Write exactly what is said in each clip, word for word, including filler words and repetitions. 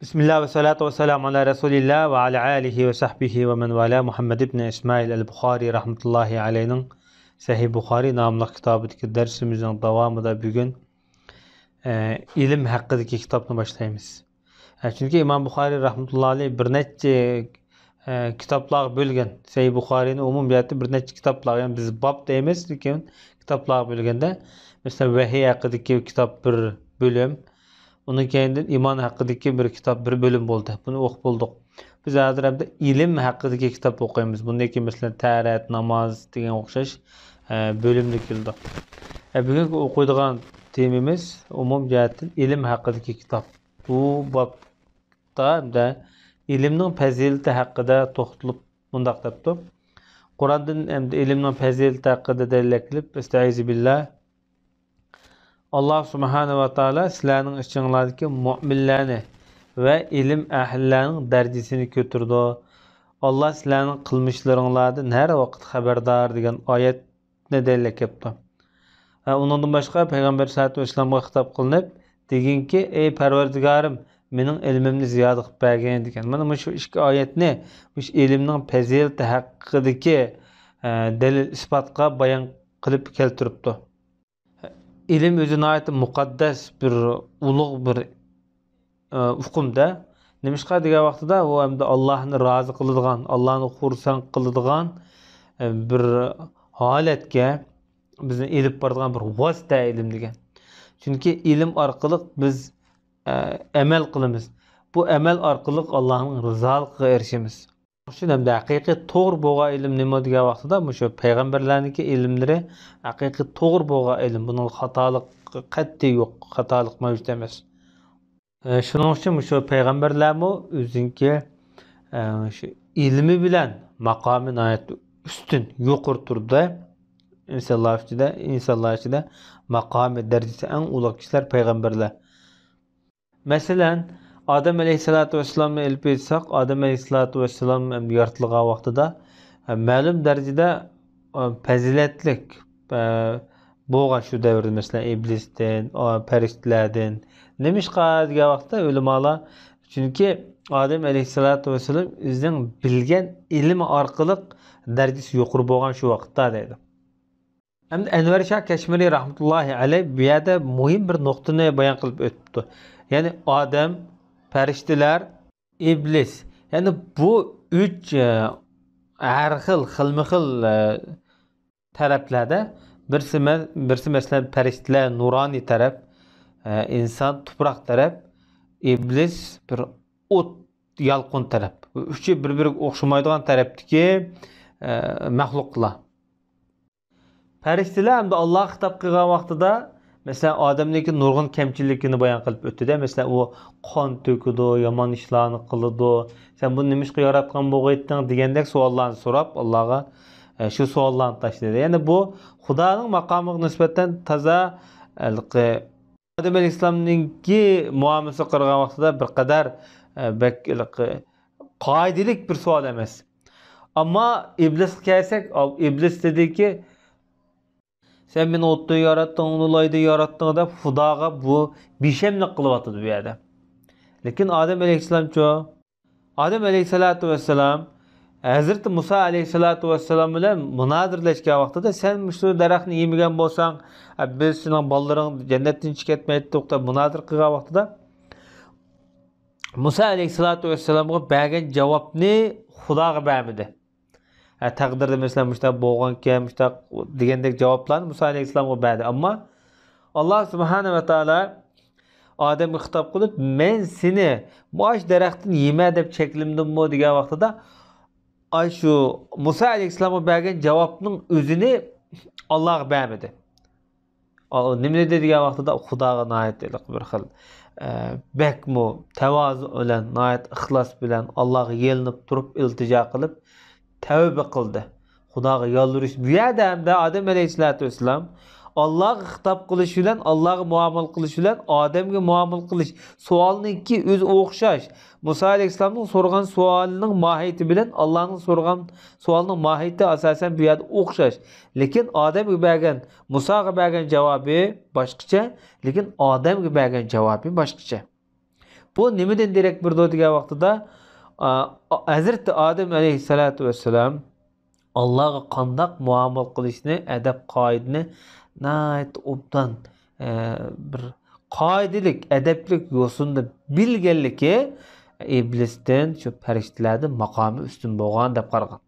بىسمىللا ۋەسسالاتۇ ۋەسسالامۇ ئالا رەسۇلىللا ۋە ئالا ئالىھى ۋە سەھبىھى ۋە مەن ۋالا. مۇھەممەد ئىبنى ئىسمائىل ئەل بۇخارى رەھمەتۇللاھى ئەلەيھىنىڭ سەھىھ بۇخارى ناملىق كىتابىدىكى دەرسىمىزنىڭ داۋامىدا بۈگۈن، ئە، ئىلىم ھەققىدىكى كىتابنى باشلايمىز. ئە، چۈنكى ئىمام بۇخارى رەھمەتۇللاھى ئەلەيھ بىر نەچچە، ئە، كىتابلارغا بۆلگەن. سەھىھ بۇخارىنى ئومۇمىي جەھەتتە بىر نەچچە كىتابلارغا، يەنى بىز باب دەيمىز، لېكىن كىتابلارغا بۆلگەندە، مەسىلەن، ۋەھىي ھەققىدىكى كىتاب بىر بۆلۈم، ئۇنىڭ كەينىدىن ئىمان ھەققىدىكى بىر كىتاب، بىر بۆلۈم بولدى. بۇنى ئوقۇپ بولدۇق. بىز ھازىر ئەمدى ئىلىم ھەققىدىكى كىتاب ئوقۇيمىز. بۇندىن كېيىن، مەسىلەن، تەھارەت، ناماز دېگەن ئوخشاش، ئە، بۆلۈمدە كېلىدۇ. ئە، بۈگۈنكى ئوقۇيدىغان تېمىمىز ئومۇم جەھەتتىن ئىلىم ھەققىدىكى كىتاب. بۇ بابتا ئەمدى ئىلىمنىڭ پەزىلىتى ھەققىدە توختىلىپ مۇنداق دەپتۇ. قۇراندىن ئەمدى ئىلىمنىڭ پەزىلىتى ھەققىدە دەلىل ئەكېلىپ، ئەستەئىزۇ بىللا. ئاللا سۇبھانەھۇ ۋە تائالا سىلەرنىڭ ئىچىڭلاردىكى مۆمىنلەرنى ۋە ئىلىم ئەھلىلەرنىڭ دەرىجىسىنى كۆتۈرىدۇ. ئاللا سىلەرنىڭ قىلمىشلىرىڭلاردىن ھەر ۋاقىت خەۋەردار دېگەن ئايەتنى دەلىل ئەكەپتۇ. ھە، ئۇنىڭدىن باشقا پەيغەمبەر سەللەللاھۇ ئەلەيھى ۋەسەللەمگە خىتاب قىلىنىپ، دېگىنكى، ئەي پەرۋەردىگارىم، مېنىڭ ئىلمىمنى زىيادە قىلىپ بەرگىن دېگەن. مانا مۇشۇ ئىككى ئايەتنى، مۇشۇ ئىلىمنىڭ پەزىلىتى ھەققىدىكى، ئە، دەلىل ئىسپاتقا بايان قىلىپ كەلتۈرۈپتۇ. ئىلىم ئۆزى ناھايىتى مۇقەددەس بىر، ئۇلۇغ بىر، ئە، ئۇقۇمدا. نېمىشقا دېگەن ۋاقتىدا، ئۇ ئەمدى ئاللاھنى رازى قىلىدىغان، ئاللاھنى خۇرسەن قىلىدىغان، ئە، بىر ھالەتكە بىزنى ئېلىپ بارىدىغان بىر ۋاسىتە ئىلىم دېگەن. چۈنكى ئىلىم ئارقىلىق بىز، ئە، ئەمەل قىلىمىز. بۇ ئەمەل ئارقىلىق ئاللاھنىڭ رىزالىقىغا ئېرىشىمىز. شۇنىڭ ئۈچۈن ھەمدە ھەقىقىي توغرا بولغان ئىلىم نېمە دېگەن ۋاقتىدا، مۇشۇ پەيغەمبەرلەرنىڭكى ئىلىملىرى ھەقىقىي توغرا بولغان ئىلىم. بۇنىڭدا خاتالىق قەتئىي يوق، خاتالىق مەۋجۇت ئەمەس. ئە، شۇنىڭ ئۈچۈن مۇشۇ پەيغەمبەرلەرمۇ ئۆزىنىڭكى، ئە، شۇ ئىلمى بىلەن ماقامى ناھايىتى ئۈستۈن، يۇقىرى تۇرىدۇ. ئىنسانلار ئىچىدە، ئىنسانلار ئىچىدە ماقامى، دەرىجىسى ئەڭ ئۇلۇغ كىشىلەر پەيغەمبەرلەر. مەسىلەن، ئادەم ئەلەيھىسسالاتۇ ۋەسسالامنى ئېلىپ ئېيتساق، ئادەم ئەلەيھىسسالاتۇ ۋەسسالام يارىتىلغان ۋاقتىدا، ئە، مەلۇم دەرىجىدە، ئە، پەزىلەتلىك، ئە، بولغان شۇ دەۋردە، مەسىلەن، ئىبلىستىن، ئە، پەرىشتىلەردىن. نېمىشقا دېگەن ۋاقىتتا ئۆلىمالار، چۈنكى ئادەم ئەلەيھىسسالاتۇ ۋەسسالام ئۆزىنىڭ بىلگەن ئىلمى ئارقىلىق دەرىجىسى يۇقىرى بولغان شۇ ۋاقىتتا دەيدۇ. ئەمدى ئەنۋەر شاھ كەشمىرى رەھمەتۇللاھى ئەلەيھ بۇ يەردە مۇھىم بىر نۇقتىنى بايان قىلىپ ئۆتۈپتۇ. يەنى ئادەم، پەرىشتىلەر، ئىبلىس. يەنى بۇ ئۈچ، ئە، ھەر خىل، خىلمۇ خىل، ئە، تەرەپلەردە بىرسى مە-، بىرسى مەسىلەن پەرىشتىلەر نۇرانىي تەرەپ، ئە، ئىنسان تۇپراق تەرەپ، ئىبلىس بىر ئوت يالقۇن تەرەپ. بۇ ئۈچى بىر-بىرىگە ئوخشىمايدىغان تەرەپتىكى، ئە، مەخلۇقلار. پەرىشتىلەر ئەمدى ئاللاغا خىتاب قىلغان ۋاقتىدا، مەسىلەن، ئادەمنىڭكى نۇرغۇن كەمچىلىكىنى بايان قىلىپ ئۆتتى-دە. مەسىلەن، ئۇ قان تۆكىدۇ، يامان ئىشلارنى قىلىدۇ. سەن بۇنى نېمىشقا ياراتقان بولغىيتتىڭ دېگەندەك سوئاللارنى سوراپ، ئاللاغا، ئە، شۇ سوئاللارنى تاشلىدى. يەنى بۇ خۇدانىڭ ماقامىغا نىسبەتەن تازا، ھېلىقى ئادەم ئەلەيھىسسالامنىڭكى مۇئامىلىسىگە قارىغان ۋاقتىدا بىر قەدەر، ئە، بەك ھېلىقى قائىدىلىك بىر سوئال ئەمەس. ئەمما ئىبلىسقا كەلسەك، ئىبلىس دېدىكى، سەن مېنى ئوتتىن ياراتتىڭ، ئۇنى لايدىن ياراتتىڭ دەپ خۇداغا بۇ بىشەملىك قىلىۋاتىدۇ بۇ يەردە. لېكىن ئادەم ئەلەيھىسسالامچۇ؟ ئادەم ئەلەيھىسسالاتۇ ۋەسسالام ھەزرىتى مۇسا ئەلەيھىسسالاتۇ ۋەسسالام بىلەن مۇنازىرىلەشكەن ۋاقتىدا، سەن مۇشۇ دەرەخنى يېمىگەن بولساڭ، بىز سېنىڭ بالىلىرىڭ جەننەتتىن چىقىپ كەتمەيتتۇق دەپ مۇنازىرە قىلغان ۋاقتىدا، مۇسا ئەلەيھىسسالاتۇ ۋەسسالامغا بەرگەن جاۋابنى خۇداغا بەرمىدى. ھە، تەقدىردە مەسىلەن مۇشۇنداق بولغانكەن، مۇشۇنداق دېگەندەك جاۋابلارنى مۇسا ئەلەيھىسسالامغا بەردى. ئەمما ئاللا سۇبھانە ۋە تائالا ئادەمگە خىتاب قىلىپ، مەن سېنى مۇشۇ دەرەختىن يېمە دەپ چەكلىمىدىممۇ دېگەن ۋاقتىدا، ئاي شۇ مۇسا ئەلەيھىسسالامغا بەرگەن جاۋابنىڭ ئۆزىنى ئاللاغا بەرمىدى. ئا، نېمە دېدى دېگەن ۋاقتىدا خۇداغا ناھايىتى بىر خىل، ئە، بەكمۇ تەۋازۇ بىلەن، ناھايىتى ئىخلاس بىلەن ئاللاغا يېلىنىپ تۇرۇپ ئىلتىجا قىلىپ تەۋبە قىلدى. خۇداغا يالۋۇرۇش. بۇ يەردە ھەمدە ئادەم ئەلەيھىسسالاتۇ ۋەسسالام ئاللاغا خىتاب قىلىش بىلەن، ئاللاغا مۇئامىلە قىلىش بىلەن ئادەمگە مۇئامىلە قىلىش سوئالنىڭكى ئۆزى ئوخشاش. مۇسا ئەلەيھىسسالامنىڭ سورىغان سوئالىنىڭ ماھىيىتى بىلەن ئاللانىڭ سورىغان سوئالنىڭ ماھىيىتى ئاساسەن بۇ يەردە ئوخشاش. لېكىن ئادەمگە بەرگەن، مۇساغا بەرگەن جاۋابى باشقىچە، لېكىن ئادەمگە بەرگەن جاۋابى باشقىچە. بۇ نېمىدىن دېرەك بېرىدۇ دېگەن ۋاقتىدا، ئا، ھەزرىتى ئادەم ئەلەيھىسسالاتۇ ۋەسسالام ئاللاغا قانداق مۇئامىلە قىلىشنى، ئەدەپ قائىدىنى ناھايىتى ئوبدان، ئە، بىر قائىدىلىك، ئەدەپلىك يوسۇندا بىلگەنلىكى، ئىبلىستىن، شۇ پەرىشتىلەردىن ماقامى ئۈستۈن بولغان دەپ قارىغان.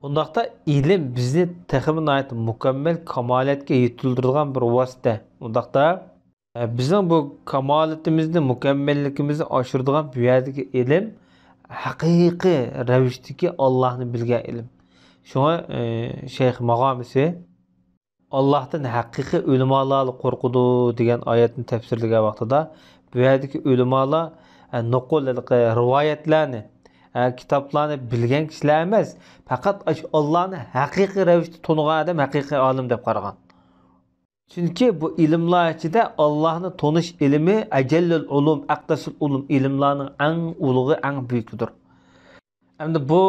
ئۇنداقتا ئىلىم بىزنى تېخىمۇ ناھايىتى مۇكەممەل كامالەتكە يېتىلدۈرىدىغان بىر ۋاسىتە. ئۇنداقتا، ئە، بىزنىڭ بۇ كامالىتىمىزنى، مۇكەممەللىكىمىزنى ئاشۇرىدىغان بۇ يەردىكى ئىلىم ھەقىقىي رەۋىشتىكى ئاللاھنى بىلگەن ئىلىم. شۇڭا، ئە، شەيخ ماقامىسى «ئاللاھتىن ھەقىقىي ئۆلىمالار قورقىدۇ» دېگەن ئايەتنى تەپسىرلىگەن ۋاقتىدا، بۇ يەردىكى ئۆلىمالار، ئە، نوقۇل ھېلىقى رىۋايەتلەرنى، ئە، كىتابلارنى بىلگەن كىشىلەر ئەمەس، پەقەت ئاشۇ ئاللاھنى ھەقىقىي رەۋىشتە تونۇغان ئادەم ھەقىقىي ئالىم دەپ قارىغان. چۈنكى بۇ ئىلىملار ئىچىدە ئاللاھنى تونۇش ئىلمى ئەجەللىل ئۇلۇم، ئەقدەسىل ئۇلۇم، ئىلىملارنىڭ ئەڭ ئۇلۇغى، ئەڭ بۈيۈكىدۇر. ئەمدى بۇ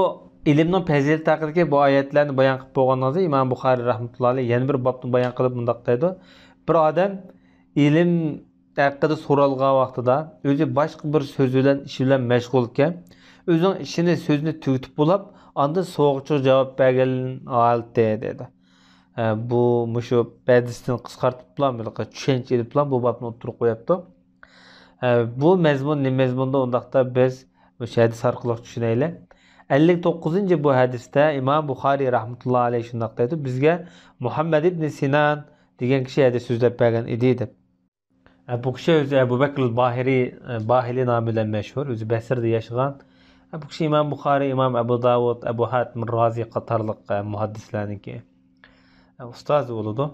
ئىلىمنىڭ پەزىلىتى ھەققىدىكى بۇ ئايەتلەرنى بايان قىلىپ بولغاندىن كېيىن، ئىمام بۇخارىي رەھمەتۇللاھى ئەلەيھ يەنە بىر بابنى بايان قىلىپ مۇنداق دەيدۇ: بىر ئادەم ئىلىم ھەققىدە سورالغان ۋاقتىدا، ئۆزى باشقا بىر سۆز بىلەن، ئىش بىلەن مەشغۇلكەن، ئۆزىنىڭ ئىشىنى، سۆزىنى تۈگىتىپ بولاپ، ئاندىن سوئالغا جاۋاب بەرگەن ھالىتى دەيدۇ. ئە، بۇ مۇشۇ ھەدىستىن قىسقارتىپلا، بىر چۈشەنچە ئېلىپلا بۇ بابنى ئوتتۇرىغا قويۇپتۇ. ئە، بۇ مەزمۇن نېمە مەزمۇندۇ؟ ئۇنداقتا بىز مۇشۇ ھەدىس ئارقىلىق چۈشىنەيلى. ئەللىك توققۇزىنچى بۇ ھەدىستە ئىمام بۇخارىي رەھمەتۇللاھى ئەلەيھ شۇنداق دەيدۇ: بىزگە مۇھەممەد ئىبنى سىنان دېگەن كىشى ھەدىس سۆزلەپ بەرگەن ئىدى، دەپ. ئە، بۇ كىشى ئۆزى ئەبۇ بەكرىل باھىرى، ئە، باھىلى نامى بىلەن مەشھۇر، ئۆزى بەسرىدە ياشىغان. ئە، بۇ كىشى ئىمام بۇخارىي، ئىمام ئەبۇ داۋۇد، ئەبۇ ھاتىم رازى قاتارلىق، ئە، مۇھەددىسلەرنىڭكى، ئە، ئۇستازى بولىدۇ.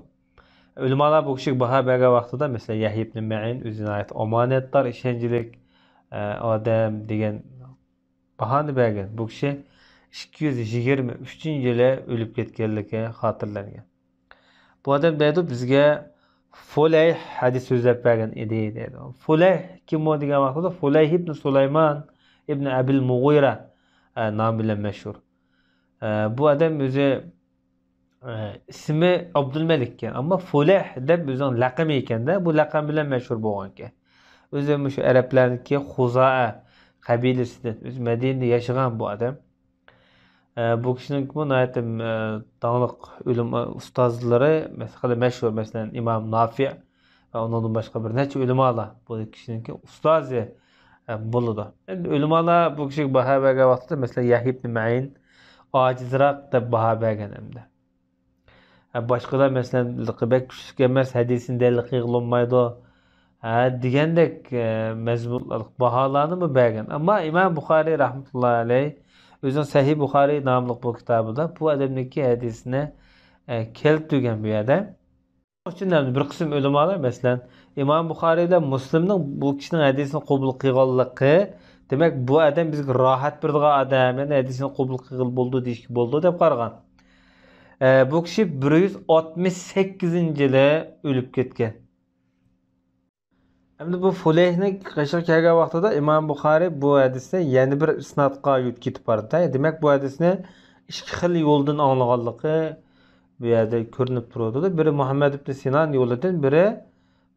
ئۆلىمالار بۇ كىشىگە باھا بەرگەن ۋاقتىدا، مەسىلەن، يەھيا ئىبنى مەئىن ئۆزى ناھايىتى ئامانەتدار، ئىشەنچلىك، ئە، ئادەم دېگەن باھانى بەرگەن. بۇ كىشى ئىككى يۈز يىگىرمە ئۈچىنچى يىلى ئۆلۈپ كەتكەنلىكى خاتىرىلەنگەن. بۇ ئادەم دەيدۇ، بىزگە فۇلەيھ ھەدىس سۆزلەپ بەرگەن ئىدى، دەيدۇ. فۇلەيھ كىم ئۇ دېگەن ۋاقتىدا، فۇلەيھ ئىبن سۇلايمان ئىبن ئەبىل مۇغىرە، ئە، نامى بىلەن مەشھۇر. ئە، بۇ ئادەم ئۆزى، ئە، ئىسمى ئابدۇلمەلىك ئىكەن، ئەمما فۇلەيھ دەپ ئۆزىنىڭ لەقىمى ئىكەندە، بۇ لەقەم بىلەن مەشھۇر بولغانىكەن. ئۆزى مۇشۇ ئەرەبلەرنىڭكى خۇزائە قەبىلىسىدىن، ئۆزى مەدىنىدە ياشىغان بۇ ئادەم. ئە، بۇ كىشىنىڭكىمۇ ناھايىتى، ئە، داڭلىق ئۆلىما ئۇستازلىرى، مەس-، خېلى مەشھۇر، مەسىلەن، ئىمام نافىئ ۋە ئۇنىڭدىن باشقا بىر نەچچە ئۆلىمالار بۇ كىشىنىڭكى ئۇستازى، ئە، بولىدۇ. ئەمدى ئۆلىمالار بۇ كىشىگە باھا بەرگەن ۋاقتىدا، مەسىلەن، يەھيا ئىبنى مەئىن ئاجىزراق دەپ باھا بەرگەن ئەمدى. ھە، باشقىلار، مەسىلەن، بەك كۈچلۈك ئەمەس، ھەدىسىنى دەلىل قىلغىلى بولمايدۇ، ھە، دېگەندەك، ئە، مەزمۇنلۇق باھالارنىمۇ بەرگەن. ئەمما ئىمام بۇخارىي رەھمەتۇللاھى ئەلەيھ ئۆزىنىڭ سەھىھ بۇخارىي ناملىق بۇ كىتابىدا بۇ ئادەمنىڭكى ھەدىسىنى، ئە، كەلتۈرگەن بۇ يەردە. شۇنىڭ ئۈچۈن ھەم بىر قىسىم ئۆلىمالار، مەسىلەن، ئىمام بۇخارىي بىلەن مۇسلىمنىڭ بۇ كىشىنىڭ ھەدىسىنى قوبۇل قىلغانلىقى، دېمەك، بۇ ئادەم بىزگە راھەت بېرىدىغان ئادەم، يەنى ھەدىسىنى قوبۇل قىلغىلى بولىدۇ دېيىشكە بولىدۇ دەپ قارىغان. ئە، بۇ كىشى بىر يۈز ئاتمىش سەككىزىنچى يىلى ئۆلۈپ كەتكەن. ئەمدى بۇ فۇلەيھنىڭ قېشىغا كەلگەن ۋاقتىدا ئىمام بۇخارىي بۇ ھەدىسنى يەنە بىر ئىسنادقا يۆتكىتىپ بارىدۇ. دېمەك، بۇ ھەدىسنى ئىككى خىل يولدىن ئاڭلىغانلىقى بۇ يەردە كۆرۈنۈپ تۇرىدۇ. بىرى مۇھەممەد ئىبنى سىنان يولىدىن، بىرى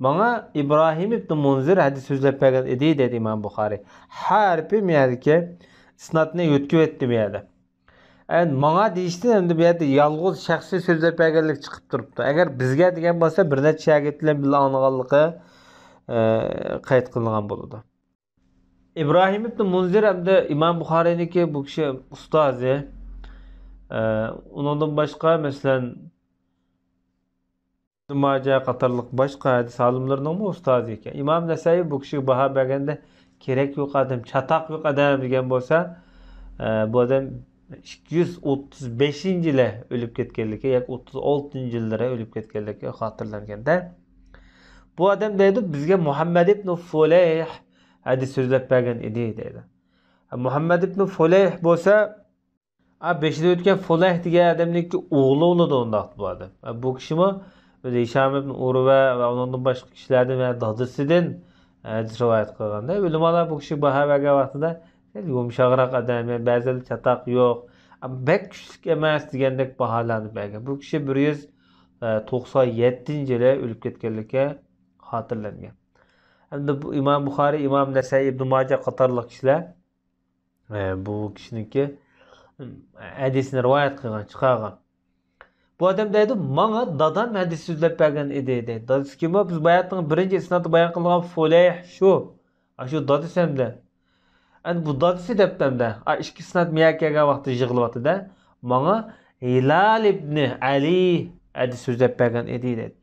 ماڭا ئىبراھىم ئىبنى مۇنزىر ھەدىس سۆزلەپ بەرگەن ئىدى، دەيدۇ ئىمام بۇخارىي. ھەرپى مۇ يەردىكى ئىسنادنى يۆتكىۋەتتى مۇ يەردە. ئەمدى ماڭا دېيىشتىن ئەمدى بۇ يەردە يالغۇز شەخسىي سۆزلەپ بەرگەنلىك چىقىپ تۇرۇپتۇ. ئەگەر بىزگە دېگەن بولسا، بىر نەچچە شاگىرت بىلەن بىللە ئاڭلىغانلىقى، ئە، قەيت قىلىنغان بولىدۇ. ئىبراھىم ئىبنى مۇنزىر ئەمدى ئىمام بۇخارىينىڭكى بۇ كىشى ئۇستازى. ئە، ئۇنىڭدىن باشقا، مەسىلەن، ئىبن ماجە قاتارلىق باشقا ھەدىس ئالىملىرىنىڭمۇ ئۇستازى ئىكەن. ئىمام نەسەئىي بۇ كىشىگە باھا بەرگەندە، كېرەك يوق ئادەم، چاتاق يوق ئادەم دېگەن بولسا، ئە، بۇ ئادەم ئىككى يۈز ئوتتۇز بەشىنچى يىلى ئۆلۈپ كەتكەنلىكى ياكى ئوتتۇز ئالتىنچى يىللىرى ئۆلۈپ كەتكەنلىكى خاتىرىلەنگەندە، بۇ ئادەم دەيدۇ، بىزگە مۇھەممەد ئىبنى فۇلەيھ ھەدىس سۆزلەپ بەرگەن ئىدى، دەيدۇ. مۇھەممەد ئىبنى فۇلەيھ بولسا، ئا، بېشىدىن ئۆتكەن فۇلەيھ دېگەن ئادەمنىڭكى ئوغلى بولىدۇ ئۇنداق بۇ ئادەم. ئا، بۇ كىشىمۇ ئۆزى ھىشام ئىبن ئۇرۋە ۋە ئۇنىڭدىن باشقا كىشىلەردىن ۋە دادىسىدىن ھەدىس رىۋايەت قىلغاندا، ئۆلىمالار بۇ كىشىگە باھا بەرگەن ۋاقتىدا، سەل يۇمشاقراق ئادەم، يەنى بەزىلەردە چاتاق يوق، ئەمما بەك كۈچلۈك ئەمەس دېگەندەك باھالارنى بەرگەن. بۇ كىشى بىر يۈز توقسان يەتتىنچى يىلى ئۆلۈپ كەتكەنلىكى خاتىرىلەنگەن. ھەمدە بۇ ئىمام بۇخارىي، ئىمام نەسەئىي، ئىبن ماجە قاتارلىق كىشىلەر، ئە، بۇ كىشىنىڭكى ھەدىسىنى رىۋايەت قىلغان، چىقارغان. بۇ ئادەم دەيدۇ، ماڭا دادام ھەدىس سۆزلەپ بەرگەن ئىدى، دەيدۇ. دادىسى كىم ئۇ؟ بىز باياتنىڭ بىرىنچى ئىسنادتا بايان قىلغان فۇلەيھ شۇ. ئاشۇ دادىسى ھەمدە. ئەمدى بۇ دادىسى دەپتۇ ھەمدە. ئا، ئىككى ئىسناد مىيە كەلگەن ۋاقىتتا يىغلىۋاتىدۇ-دە. ماڭا ھىلال ئىبنى ئەلى ھەدىس سۆزلەپ بەرگەن ئىدى، دەيدۇ.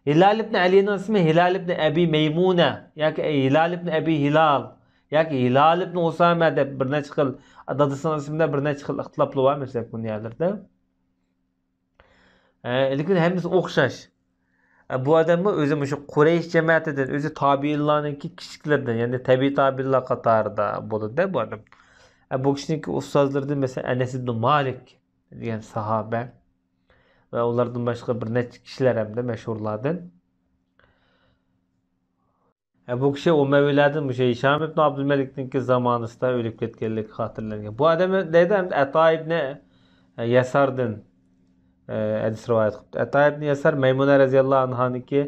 ھىلال ئىبنى ئەلىنىڭ ئىسمى ھىلال ئىبنى ئەبى مەيمۇنە ياكى ھىلال ئىبنى ئەبى ھىلال ياكى ھىلال ئىبنى ئۇسامە دەپ بىر نەچچە خىل، دادىسىنىڭ ئىسمىدا بىر نەچچە خىل ئىختىلاپلار بار، مەسىلەن، بۇ يەرلەردە. ئە، لېكىن ھەممىسى ئوخشاش. ئە، بۇ ئادەممۇ ئۆزى مۇشۇ قۇرەيش جەمەتىدىن، ئۆزى تابىئىنلارنىڭكى كىچىكلىرىدىن، يەنى تەبىئىي تابىئىنلار قاتارىدا بولىدۇ بۇ ئادەم. ئە، بۇ كىشىنىڭكى ئۇستازلىرىدىن، مەسىلەن، ئەنەس ئىبن مالىك دېگەن ساھابە ۋە ئۇلاردىن باشقا بىر نەچچە كىشىلەر ھەمدە مەشھۇرلاردىن. ئە، بۇ كىشى ئۇمەۋىيلەردىن مۇشۇ ھىشام ئىبن ئابدۇلمەلىكنىڭكى زامانىسىدا ئۆلۈپ كەتكەنلىكى خاتىرىلەنگەن. بۇ ئادەم دەيدۇ، ئەمدى ئەتا ئىبنى يەساردىن، ئە، ھەدىس رىۋايەت قىپتۇ. ئەتا ئىبنى يەسار مەيمۇنە رەزىياللاھۇ ئەنھانىڭكى،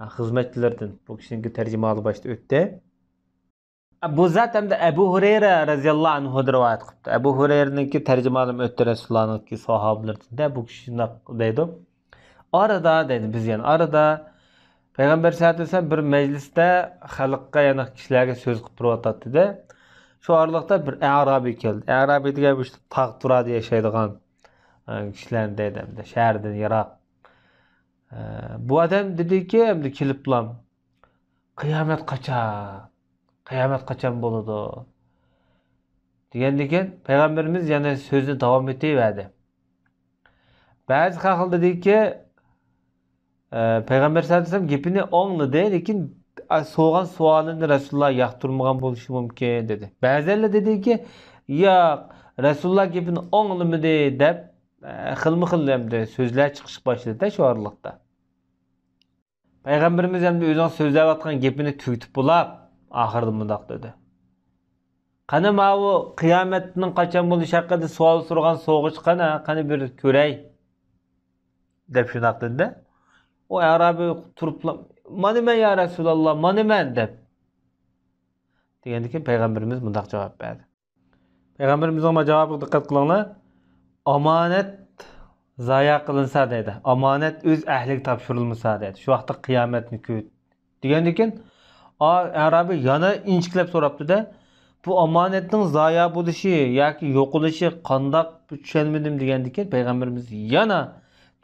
ئە، خىزمەتچىلىرىدىن. بۇ كىشىنىڭكى تەرجىمىھالى باشتا ئۆتتى. ئە، بۇ زات ئەمدى ئەبۇ ھۇرەيرە رەزىياللاھۇ ئەنھۇدىن رىۋايەت قىپتۇ. ئەبۇ ھۇرەيرىنىڭكى تەرجىمىھالىمۇ ئۆتتى رەسۇلۇللانىڭكى ساھابىلىرىدىن دە، بۇ كىشى شۇنداق دەيدۇ. ئارىدا دەيدۇ، بىز يەنە ئارىدا پەيغەمبەر سەللەللاھۇ ئەلەيھى ۋەسەللەم بىر مەجلىستە خەلققە، يەنى كىشىلەرگە سۆز قىلىپ تۇرۇۋاتاتتى-دە، شۇ ئارىلىقتا بىر ئەرابىي كەلدى. ئەرابىي دېگەن مۇشۇ تاغ تۇرادا ياشايدىغان، ئە، كىشىلەرنى دەيدۇ، شەھەردىن يىراق. ئە، بۇ ئادەم دېدىكى، ئەمدى كېلىپلام، «قىيامەت قاچان؟ قىيامەت قاچان بولىدۇ؟» دېگەندىكىن، پەيغەمبىرىمىز يەنە سۆزنى داۋام ئېتىۋەردى. بەزى خەلق دېدىكى، ئە، پەيغەمبەر سەللەللاھۇ ئەلەيھى ۋەسەللەم گېپىنى ئاڭلىدى، لېكىن، ئە، سورىغان سوئالىنى رەسۇلۇللا ياقتۇرمىغان بولۇشى مۇمكىن، دېدى. بەزىلەر دېدىكى، ياق، رەسۇلۇللا گېپىنى ئاڭلىمىدى، دەپ، ئە، خىلمۇ خىل ئەمدى سۆزلەر چىقىشقا باشلىدى شۇ ئارىلىقتا. پەيغەمبىرىمىز ئەمدى ئۆزىنىڭ سۆزلەۋاتقان گېپىنى تۈگىتىپ بولاپ، ئاخىرىدا مۇنداق دېدى. «قېنى، ماۋۇ قىيامەتنىڭ قاچان بولۇشى ھەققىدە سوئال سورىغان سوغۇچى قېنى، قېنى بىر كۆرەي» دەپ شۇنداق دېدى. ئۇ ئەرابىي تۇرۇپلا، «مانا مەن، يا رەسۇلاللا، مانا مەن» دەپ دېگەندىن كېيىن پەيغەمبىرىمىز مۇنداق جاۋاب بەردى. پەيغەمبىرىمىزنىڭ جاۋابىغا دىققەت قىلىڭلار. «ئامانەت زايا قىلىنسا» دەيدۇ. «ئامانەت ئۆز ئەھلىگە تاپشۇرۇلمىسا» دەيدۇ. شۇ ۋاقىتتا قىيامەتنى كۈت. دېگەندىن كېيىن، ئا-، ئەرابىي يەنە ئىنچىكىلەپ سوراپتۇ-دە، «بۇ ئامانەتنىڭ زايا بولۇشى ياكى يوقىلىشى قانداق، چۈشەنمىدىم» دېگەندىن كېيىن، پەيغەمبىرىمىز يەنە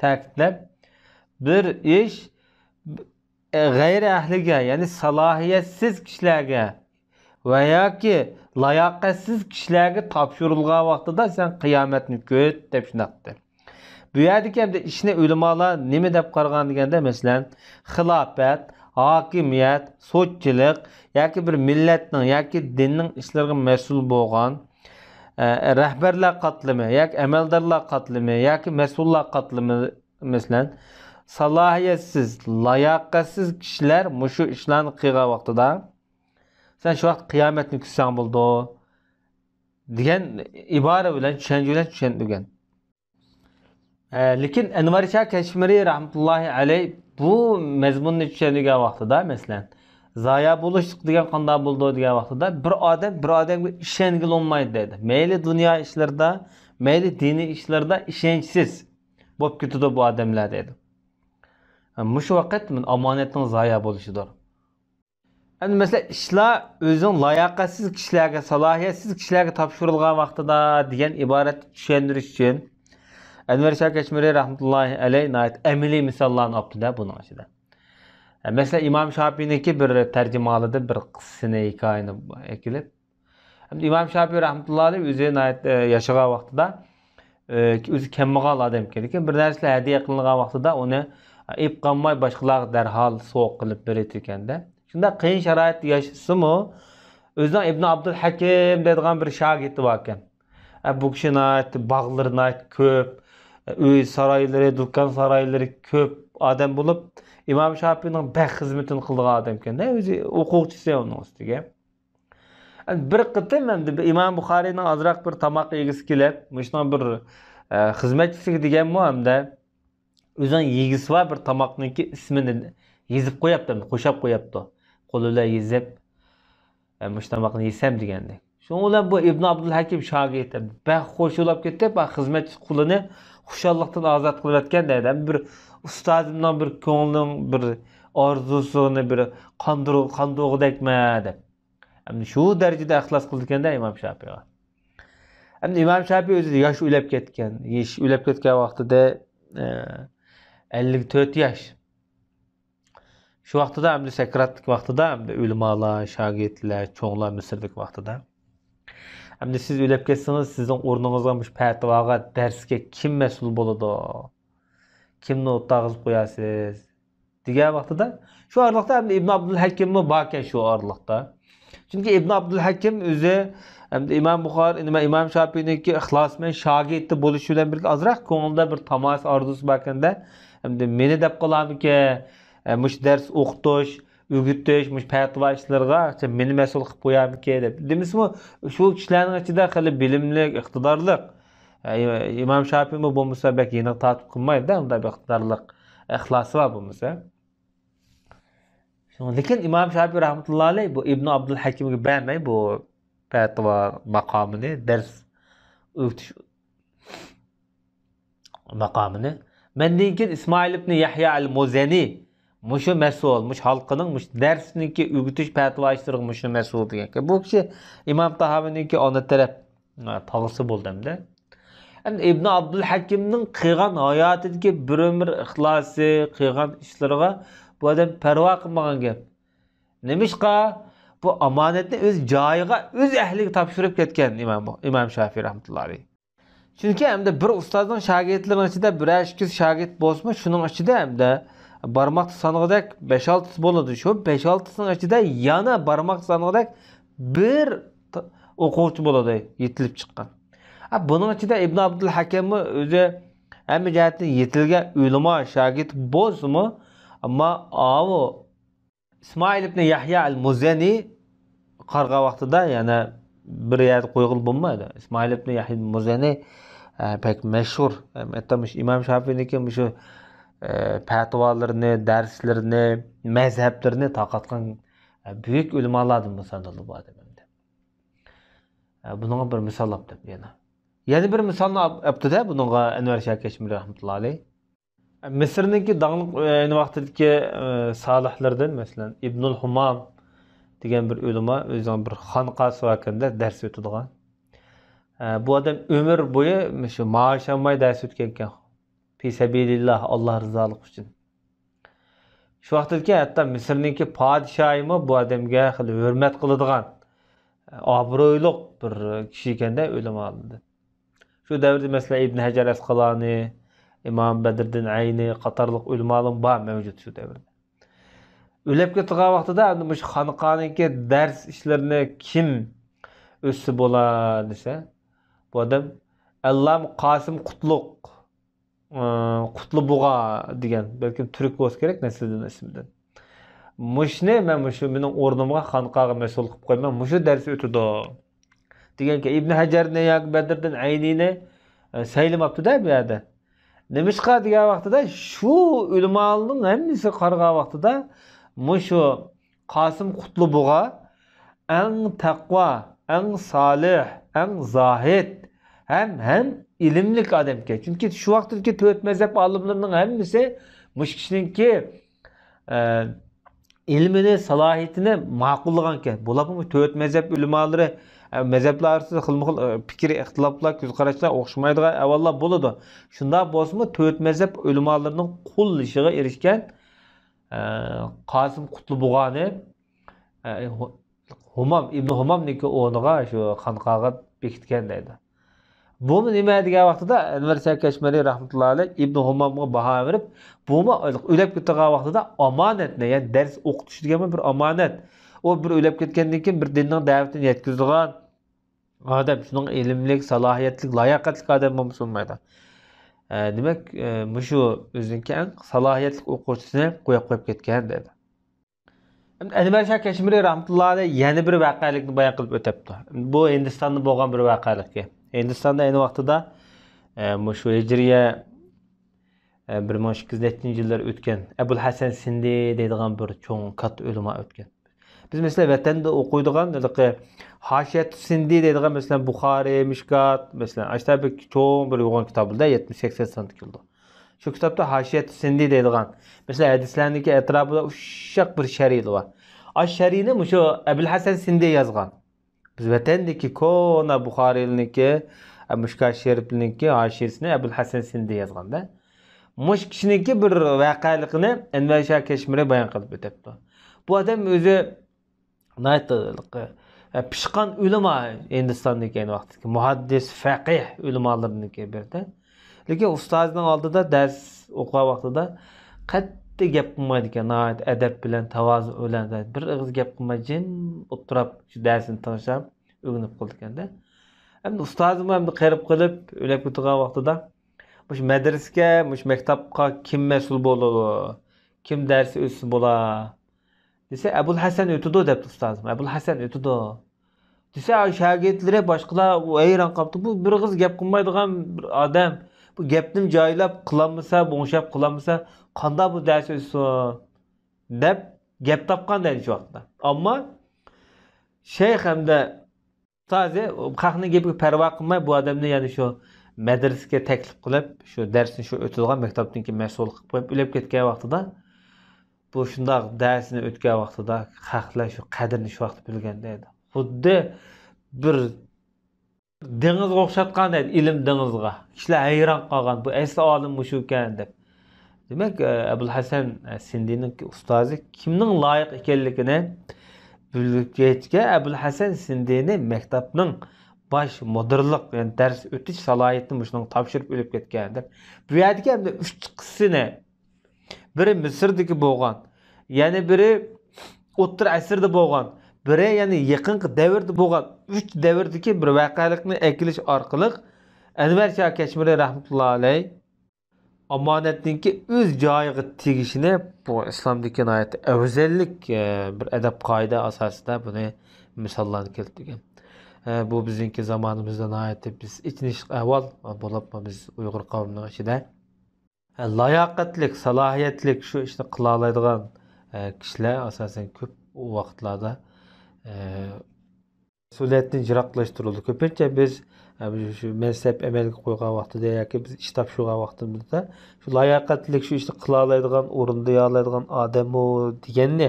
تەكىتلەپ، «بىر ئىش، ئە، غەيرىي ئەھلىگە، يەنى سالاھىيەتسىز كىشىلەرگە ۋە ياكى لاياقەتسىز كىشىلەرگە تاپشۇرۇلغان ۋاقتىدا سەن قىيامەتنى كۈت» دەپ شۇنداق دېدى. بۇ يەردىكى ئەمدى ئىشنى ئۆلىمالار نېمە دەپ قارىغان دېگەندە، مەسىلەن، خىلاپەت، ھاكىمىيەت، سوتچىلىق ياكى بىر مىللەتنىڭ ياكى دىننىڭ ئىشلىرىغا مەسئۇل بولغان، ئە، رەھبەرلەر قاتلىمى ياكى ئەمەلدارلار قاتلىمى ياكى مەسئۇللار قاتلىمى، مەسىلەن، سالاھىيەتسىز، لاياقەتسىز كىشىلەر مۇشۇ ئىشلارنى قىلغان ۋاقتىدا، سەن شۇ ۋاقىت قىيامەتنى كۈتسەڭ بولىدۇ، دېگەن ئىبارە بىلەن، چۈشەنچە بىلەن چۈشەندۈرگەن. ئە، لېكىن ئەنۋەر شاھ كەشمىرى رەھمەتۇللاھى ئەلەيھ بۇ مەزمۇننى چۈشەندۈرگەن ۋاقتىدا، مەسىلەن، زايا بولۇشلۇق دېگەن قانداق بولىدۇ دېگەن ۋاقتىدا، بىر ئادەم بىر ئادەمگە ئىشەنگىلى بولمايدۇ دەيدۇ. مەيلى دۇنيا ئىشلىرىدا، مەيلى دىنىي ئىشلىرىدا ئىشەنچسىز بولۇپ كېتىدۇ بۇ ئادەملەر دەيدۇ. مۇشۇ ۋاقىت مانا ئامانەتنىڭ زايا بولۇشىدۇر. ئەمدى مەسىلەن، ئىشلار ئۆزىنىڭ لاياقەتسىز كىشىلەرگە، سالاھىيەتسىز كىشىلەرگە تاپشۇرۇلغان ۋاقتىدا دېگەن ئىبارەتنى چۈشەندۈرۈش ئۈچۈن، ئەنۋەر شاھ كەشمىرى رەھمەتۇللاھى ئەلەيھ ناھايىتى ئەمەلىي مىساللارنى ئاپتۇ-دە بۇنىڭ ئىچىدە. مەسىلەن، ئىمام شاپىينىڭكى بىر تەرجىمىھالىدىن بىر قىسسىنى، ھېكايىنى ئەكېلىپ، ئەمدى ئىمام شاپىي رەھمەتۇللاھى ئەلەيھ ئۆزى ناھايىتى، ئە، ياشىغان ۋاقتىدا، ئە، ئۆزى كەمبەغەل ئادەمكەن. لېكىن بىر نەرسىلەر ھەدىيە قىلىنغان ۋاقتىدا ئۇنى، ئە، ئېلىپ قالماي باشقىلارغا دەرھال سوۋغا قىلىپ بېرىدىكەن-دە. شۇنداق قىيىن شارائىتتا ياشىسىمۇ، ئۆزىنىڭ ئىبن ئابدۇل ھەكىم دەيدىغان بىر شاگىرتى باركەن. ئە، بۇ كىشى ناھايىتى باغلىرى ناھايىتى كۆپ، ئە، ئۆي سارايلىرى، دۇكان سارايلىرى كۆپ ئادەم بولۇپ، ئىمام شاپىينىڭ بەك خىزمىتىنى قىلىدىغان ئادەمكەن-دە، ئۆزى ئوقۇغۇچىسى ئۇنىڭ ئۈستىگە. بىر قېتىم ئەمدى بىر ئىمام بۇخارىينىڭ ئازراق بىر تاماق يېگۈسى كېلىپ، مۇشۇنىڭ بىر، ئە، خىزمەتچىسىگە دېگەنمۇ ھەمدە ئۆزىنىڭ يېگۈسى بار بىر تاماقنىڭكى ئىسمىنى يېزىپ قوياپتۇ، قوشاپ قوياپتۇ. قولى بىلەن يېزىپ، ئە، مۇشۇ تاماقنى يېسەم دېگەندەك. شۇنىڭ بىلەن بۇ ئىبن ئابدۇلھەكىم شاگىرتى بەك خۇش بولۇپ كېتىپ، خىزمەتچى قۇلىنى خۇشاللىقتىن ئازاد قىلىۋەتكەن دەيدۇ. بىر ئۇستازىمنىڭ بىر كۆڭلىنىڭ بىر ئارزۇسىنى بىر قاندۇر-، قاندۇرغۇدەكمەن دەپ. ئەمدى شۇ دەرىجىدە ئىخلاس قىلىدىكەن-دە ئىمام شاپىئىغا. ئەمدى ئىمام شاپىئى ئۆزى ياش ئۆلۈپ كەتكەن. ياش ئۆلۈپ كەتكەن ۋاقتىدا، ئە، ئەللىك تۆت ياش. شۇ ۋاقتىدا ئەمدى سەكراتلىق ۋاقتىدا ئەمدى ئۆلىمالار، شاگىرتلەر، چوڭلار مىسىردىكى ۋاقتىدا. ئەمدى سىز ئۆلۈپ كەتسىڭىز، سىزنىڭ ئورنىڭىزغا مۇشۇ پەتىۋاغا، دەرسكە كىم مەسئۇل بولىدۇ؟ كىمنى ئوتتاغا قوياسىز؟ دېگەن ۋاقتىدا، شۇ ئارىلىقتا ئەمدى ئىبن ئابدۇلھەكىممۇ باركەن شۇ ئارىلىقتا. چۈنكى ئىبن ئابدۇلھەكىم ئۆزى ئەمدى ئىمام بۇخارى، نېمە، ئىمام شاپىئىنىڭكى ئىخلاس بىلەن شاگىرتى بولۇشى بىلەن بىرگە ئازراق كۆڭلىدە بىر تاماسا ئارزۇسى باركەندە، ئەمدى مېنى دەپ قالارمىكىن، ئە، مۇشۇ دەرس ئوقۇتۇش، ئۆگىتىش، مۇشۇ پەتىۋا ئىشلىرىغا مېنى مەسئۇل قىلىپ قويارمىكىن دەپ. دېمىسىمۇ، شۇ كىشىلەرنىڭ ئىچىدە خېلى بىلىملىك، ئىقتىدارلىق، ئە، ئىمام شاپىئىمۇ بولمىسا بەك يېنىغا تارتىپ قىلمايدۇ-دە، ئۇنداق بىر ئىقتىدارلىق، ئىخلاسى بار بولمىسا. شۇڭا، لېكىن ئىمام شاپىئى رەھمەتۇللا ئەلەيھ بۇ ئىبن ئابدۇلھەكىمگە بەرمەي بۇ پەتىۋا ماقامىنى، دەرس ئۆگىتىش ماقامىنى. مەندىن كېيىن ئىسمائىل ئىبن يەھيا ئەل مۇزەنى مۇشۇ مەسئۇل، مۇشۇ ھالقىنىڭ، مۇشۇ دەرسنىڭكى ئۆگىتىش پەتىۋا ئىشلىرىغا مۇشۇ مەسئۇل دېگەن. بۇ كىشى ئىمام تاھاۋىنىڭكى ئانا تەرەپ، ھە، تاغىسى بولدى ئەمدى. ئەمدى ئىبن ئابدۇلھەكىمنىڭ قىلغان ھاياتىدىكى بىر ئۆمۈر ئىخلاسى، قىلغان ئىشلىرىغا بۇ ئادەم پەرۋا قىلمىغان گەپ. نېمىشقا؟ بۇ ئامانەتنى ئۆز جايىغا، ئۆز ئەھلىگە تاپشۇرۇپ كەتكەن ئىمام، ئىمام شافىي رەھمەتۇللا ئەلەيھ. چۈنكى ئەمدى بىر ئۇستازنىڭ شاگىرتلىرىنىڭ ئىچىدە بىرەر ئىككىسى شاگىرت بولسىمۇ، شۇنىڭ ئىچىدە ئەمدى بارماقتا سانىغۇدەك بەش-ئالتىسى بولىدۇ. شۇ بەش-ئالتىسىنىڭ ئىچىدە يەنە بارماقتا سانىغۇدەك بىر ت-، ئوقۇغۇچى بولىدۇ، يېتىلىپ چىققان. ھە، بۇنىڭ ئىچىدە ئىبن ئابدۇلھەكەممۇ ئۆزى ھەممە جەھەتتىن يېتىلگەن ئۆلىما شاگىرت بولسىمۇ، ئەمما ئاۋۇ ئىسمائىل ئىبن يەھيا ئەل مۇزەنى قارىغان ۋاقتىدا يەنە بىر يەردە قويغىلى بولمايدۇ. ئىسمائىل ئىبن يەھيا مۇزەنى، ئە، بەك مەشھۇر. ھەتتا مۇشۇ ئىمام شافىئىنىڭكى مۇشۇ، ئە، پەتىۋالىرىنى، دەرسلىرىنى، مەزھەپلىرىنى تارقاتقان، ئە، بۈيۈك ئۆلىمالاردىن سانىلىدۇ بۇ ئادەم ئەمدى. ئە، بۇنىڭغا بىر مىسال ئاپتۇ يەنە. يەنە بىر مىسالنى ئاپ-، ئاپتۇ-دە بۇنىڭغا ئەنۋەر شاھ كەشمىرى رەھمەتۇللا ئەلەيھ. مىسىرنىڭكى داڭلىق، ئەينى ۋاقتىدىكى، ئە، سالىھلىرىدىن، مەسىلەن، ئىبنۇل ھۇمام دېگەن بىر ئۆلىما ئۆزىنىڭ بىر خانقاسى باركەندە دەرس ئۆتىدىغان. ئە، بۇ ئادەم ئۆمۈر بويى مۇشۇ مائاش ئالماي دەرس ئۆتكەنكەن. في سبيل الله، ئاللا رىزالىقى ئۈچۈن. شۇ ۋاقىتتىكى ھەتتا مىسىرنىڭكى پادىشاھىمۇ بۇ ئادەمگە خېلى ھۆرمەت قىلىدىغان، ئابرۇيلۇق بىر كىشى ئىكەندە ئۆلىمالاردىن. شۇ دەۋردە، مەسىلەن، ئىبن ھەجەر ئەسقالانى، ئىمام بەدرىدىن ئەينى قاتارلىق ئۆلىمالار بار مەۋجۇت شۇ دەۋردە. ئۆلۈپ كېتىدىغان ۋاقتىدا ئەمدى مۇشۇ خانقانىڭكى دەرس ئىشلىرىنى كىم ئۆتسە بولا دېسە، بۇ ئادەم ئەللامە قاسىم قۇتلۇق، ئى، قۇتلۇبۇغا دېگەن، بەلكىم تۈرك بولسا كېرەك، نەسلىدىن ئىسمىدىن. مۇشۇنى مەن مۇشۇ مېنىڭ ئورنۇمغا خانقاغا مەسئۇل قىلىپ قويما، مۇشۇ دەرس ئۆتىدۇ. دېگەنكەن، ئىبن ھەجەرنى ياكى بەدرىدىن ئەينىنى، ئە، سەيلىماپتۇ-دە بۇ يەردە. نېمىشقا دېگەن ۋاقتىدا، شۇ ئۆلىمالارنىڭ ھەممىسىگە قارىغان ۋاقتىدا، مۇشۇ قاسىم قۇتلۇبۇغا ئەڭ تەقۋا، ئەڭ سالىھ، ئەڭ زاھىد ھەم، ھەم ئىلىملىك ئادەمكەن. چۈنكى شۇ ۋاقىتتىكى تۆت مەزھەپ ئالىملىرىنىڭ ھەممىسى مۇشۇ كىشىنىڭكى، ئە، ئىلمىنى، سالاھىيىتىنى ماقۇللىغانىكەن. بولۇپمۇ تۆت مەزھەپ ئۆلىمالىرى، ئە، مەزھەپلەر ئارىسىدا خىلمۇ خىل، ئە، پىكىر ئىختىلاپلار، كۆز قاراشلار ئوخشىمايدىغان ئەھۋاللار بولىدۇ. شۇنداق بولسىمۇ، تۆت مەزھەپ ئۆلىمالىرىنىڭ قوللىشىغا ئېرىشكەن، ئە، قاسىم قۇتلۇبۇغانى، ئە، ھۇ-، ھۇمام، ئىبنى ھۇمامنىڭكى ئورنىغا شۇ خانقاغا بېكىتكەن دەيدۇ. بۇمۇ نېمە دېگەن ۋاقتىدا، ئەنۋەر شاھ كەشمىرى رەھمەتۇللا ئەلەيھ ئىبنى ھۇمامغا باھا بېرىپ، بۇمۇ ئۆلۈپ كېتىدىغان ۋاقتىدا ئامانەتنى، يەنى دەرس ئوقۇتۇش دېگەنمۇ بىر ئامانەت. ئۇ بىر ئۆلۈپ كەتكەندىن كېيىن بىر دىننىڭ دەۋىتىنى يەتكۈزىدىغان ئادەم، شۇنىڭ ئىلىملىك، سالاھىيەتلىك، لاياقەتلىك ئادەم بولمىسا بولمايدۇ. ئە، دېمەك، ئە، مۇشۇ ئۆزىنىڭكى ئەڭ سالاھىيەتلىك ئوقۇغۇچىسىنى قويۇپ قويۇپ كەتكەن دەيدۇ. ئەنۋەر شاھ كەشمىرى رەھمەتۇللا ئەلەيھ يەنە بىر ۋەقەلىكنى بايان قىلىپ ئۆتەپتۇ. بۇ ھىندىستاندا بولغان بىر ۋەقەلىككەن. ھىندىستاندا ئەينى ۋاقتىدا، ئە، مۇشۇ ھىجرىيە، ئە، بىر مىڭ ئىككى يۈز نەچچىنچى يىللار ئۆتكەن ئەبۇل ھەسەن سىندى دەيدىغان بىر چوڭ كاتتا ئۆلىما ئۆتكەن. بىز، مەسىلەن، ۋەتەندە ئوقۇيدىغان ھېلىقى ھاشىيەتۇ سىندى دەيدىغان، مەسىلەن، بۇخارى، مىشكات، مەسىلەن، ئاشۇنداق بىر چوڭ بىر يوغان كىتاب بولىدۇ، يەتمىش سەكسەن ساندا كېلىدۇ. شۇ كىتابتا ھاشىيەتۇ سىندى دەيدىغان، مەسىلەن، ھەدىسلەرنىڭكى ئەتراپىدا ئۇششاق بىر شەرھى بار. ئاشۇ شەرھنى مۇشۇ ئەبۇل ھەسەن سىندى يازغان. بىز ۋەتەندىكى كونا بۇخارىيلىنىڭكى، ئە، مىشكات شەرىپلىنىڭكى ھاشىيەسىنى ئەبۇل ھەسەن سىندى يازغاندا، مۇشۇ كىشىنىڭكى بىر ۋەقەلىكىنى ئەنۋەر شاھ كەشمىرى بايان قىلىپ ئۆتەپتۇ. بۇ ئادەم ئۆزى ناھايىتى، ئە، پىشقان ئۆلىما، ھىندىستاندىكى ئەينى ۋاقىتتىكى مۇھەددىس، فەقىھ ئۆلىمالىرىنىڭكى بىرى. لېكىن ئۇستازىنىڭ ئالدىدا دەرس ئوقۇغان ۋاقتىدا قەتئىي گەپ قىلمايدىكەن، ناھايىتى ئەدەپ بىلەن، تاۋازۇ بىلەن، بىر ئېغىز گەپ قىلماي جىم ئولتۇراپ شۇ دەرسنى تىڭشاپ ئۆگىنىپ قالىدىكەندە. ئەمدى ئۇستازىمۇ ئەمدى قېرىپ قېلىپ ئۆلۈپ كېتىدىغان ۋاقتىدا، مۇشۇ مەدرىسىگە، مۇشۇ مەكتەپقە كىم مەسئۇل بولىدۇ؟ كىم دەرس ئۆتسە بولا؟ دېسە، ئەبۇل ھەسەن ئۆتىدۇ دەپتۇ ئۇستازىم. ئەبۇل ھەسەن ئۆتىدۇ دېسە، شاگىرتلىرى، باشقىلار ھەيران قاپتۇ. بۇ بىر ئېغىز گەپ قىلمايدىغان بىر ئادەم. بۇ گەپنى جايلاپ قىلالمىسا، بوڭشاپ قىلالمىسا، قانداق بۇ دەرس ئۆتسۇن دەپ گەپ تاپقان دەيدۇ شۇ ۋاقىتتا. ئەمما شەيخ ھەمدە ئۇستازى خەقنىڭ گېپىگە پەرۋا قىلماي، بۇ ئادەمنى يەنە شۇ مەدرىسىگە تەكلىپ قىلىپ، شۇ دەرسنى شۇ ئۆتىدىغان مەكتەپنىڭكى مەسئۇلى قىلىپ قويۇپ، ئۆلۈپ كەتكەن ۋاقتىدا، بۇ شۇنداق دەرسنى ئۆتكەن ۋاقتىدا خەقلەر شۇ قەدرىنى شۇ ۋاقىتتا بىلگەن دەيدۇ. خۇددى بىر دېڭىزغا ئوخشاتقان دەيدۇ، ئىلىم دېڭىزىغا. كىشىلەر ھەيران قالغان، بۇ ئەسلى ئالىم مۇشۇكەن دەپ. دېمەك، ئەبۇل ھەسەن سىندىنىڭ ئۇستازى كىمنىڭ لايىق ئىكەنلىكىنى بىلگەچكە، ئەبۇل ھەسەن سىندىنى مەكتەپنىڭ باش مۇدىرلىق، يەنى دەرس ئۆتۈش سالاھىيىتىنى مۇشۇنىڭغا تاپشۇرۇپ ئۆلۈپ كەتكەن دەپ. بۇ يەردىكى ئەمدى ئۈچ قىسسىنى، بىرى مىسىردىكى بولغان، يەنە بىرى ئوتتۇرا ئەسىردە بولغان، بىرى يەنە يېقىنقى دەۋردە بولغان، ئۈچ دەۋردىكى بىر ۋەقەلىكنى ئەكېلىش ئارقىلىق ئەنۋەر شاھ كەشمىرى رەھمەتۇللا ئەلەي ئامانەتنىڭكى ئۆز جايىغا تېگىشىنى، بۇ ئىسلامدىكى ناھايىتى ئەۋزەللىك، ئە، بىر ئەدەپ قائىدە ئاساسىدا بۇنى مىساللارنى كەلتۈرگەن. ئە، بۇ بىزنىڭكى زامانىمىزدا ناھايىتى بىز ئېچىنىشلىق ئەھۋال، بولۇپمۇ بىز ئۇيغۇر قەۋمىنىڭ ئىچىدە لاياقەتلىك، سالاھىيەتلىك شۇ ئىشنى قىلالايدىغان، ئە، كىشىلەر ئاساسەن كۆپ ۋاقىتلاردا، ئە، مەسئۇلىيەتتىن يىراقلاشتۇرۇلىدۇ. كۆپىنچە بىز، ئە، شۇ مەنسەپ ئەمەلگە قويغان ۋاقتىدا ياكى بىز ئىش تاپشۇرغان ۋاقتىمىزدا شۇ لاياقەتلىك شۇ ئىشنى قىلالايدىغان، ئورۇندىيالايدىغان ئادەممۇ دېگەننى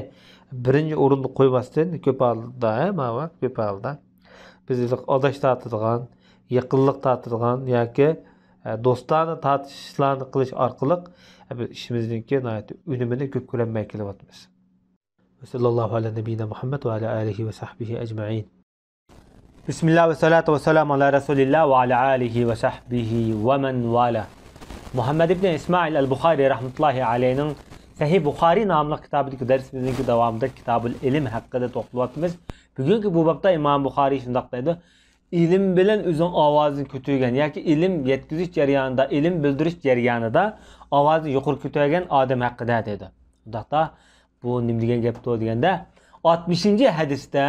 بىرىنچى ئورۇندا قويماستىن، كۆپ ھالدا، ھە، ماۋۇ كۆپ ھالدا بىز ئاداش تارتىدىغان، يېقىنلىق تارتىدىغان ياكى، ئە، دوستانە تارتىشلارنى قىلىش ئارقىلىق، ئە، بىز ئىشىمىزنىڭكى ناھايىتى ئۈنۈمىنى كۆپ كۆرەلمەي كېلىۋاتىمىز. ۋەسەللاللاھۇ ئەلە نەبىينا مۇھەممەد ۋە ئەلە ئالىھى ۋە سەھبىھى ئەجمەئىن. بىسمىللا ۋە سالاتۇ ۋە سالامۇ ئەلا رەسۇلىللا ۋە ئەلە ئالىھى ۋە سەھبىھى ۋە مەن ۋالا. مۇھەممەد ئىبنى ئىسمائىل ئەل بۇخارى رەھمەتۇللاھى ئەلەيھنىڭ سەھىھ بۇخارى ناملىق كىتابىدىكى دەرسىمىزنىڭكى داۋامىدا كىتابۇل ئىلم ھەققىدە توختىلىۋاتىمىز. بۈگۈنكى بۇ بابتا ئىمام بۇخارى شۇنداق دەيدۇ، ئىلىم بىلەن ئۆزىنىڭ ئاۋازىنى كۆتۈرگەن ياكى ئىلىم يەتكۈزۈش جەريانىدا، ئىلىم بىلدۈرۈش جەريانىدا ئاۋازىنى يۇقىرى كۆتۈرگەن ئادەم ھەققىدە دەيدۇ. ئۇنداقتا، بۇ نېمە دېگەن گەپتۇ دېگەندە، ئاتمىشىنچى ھەدىستە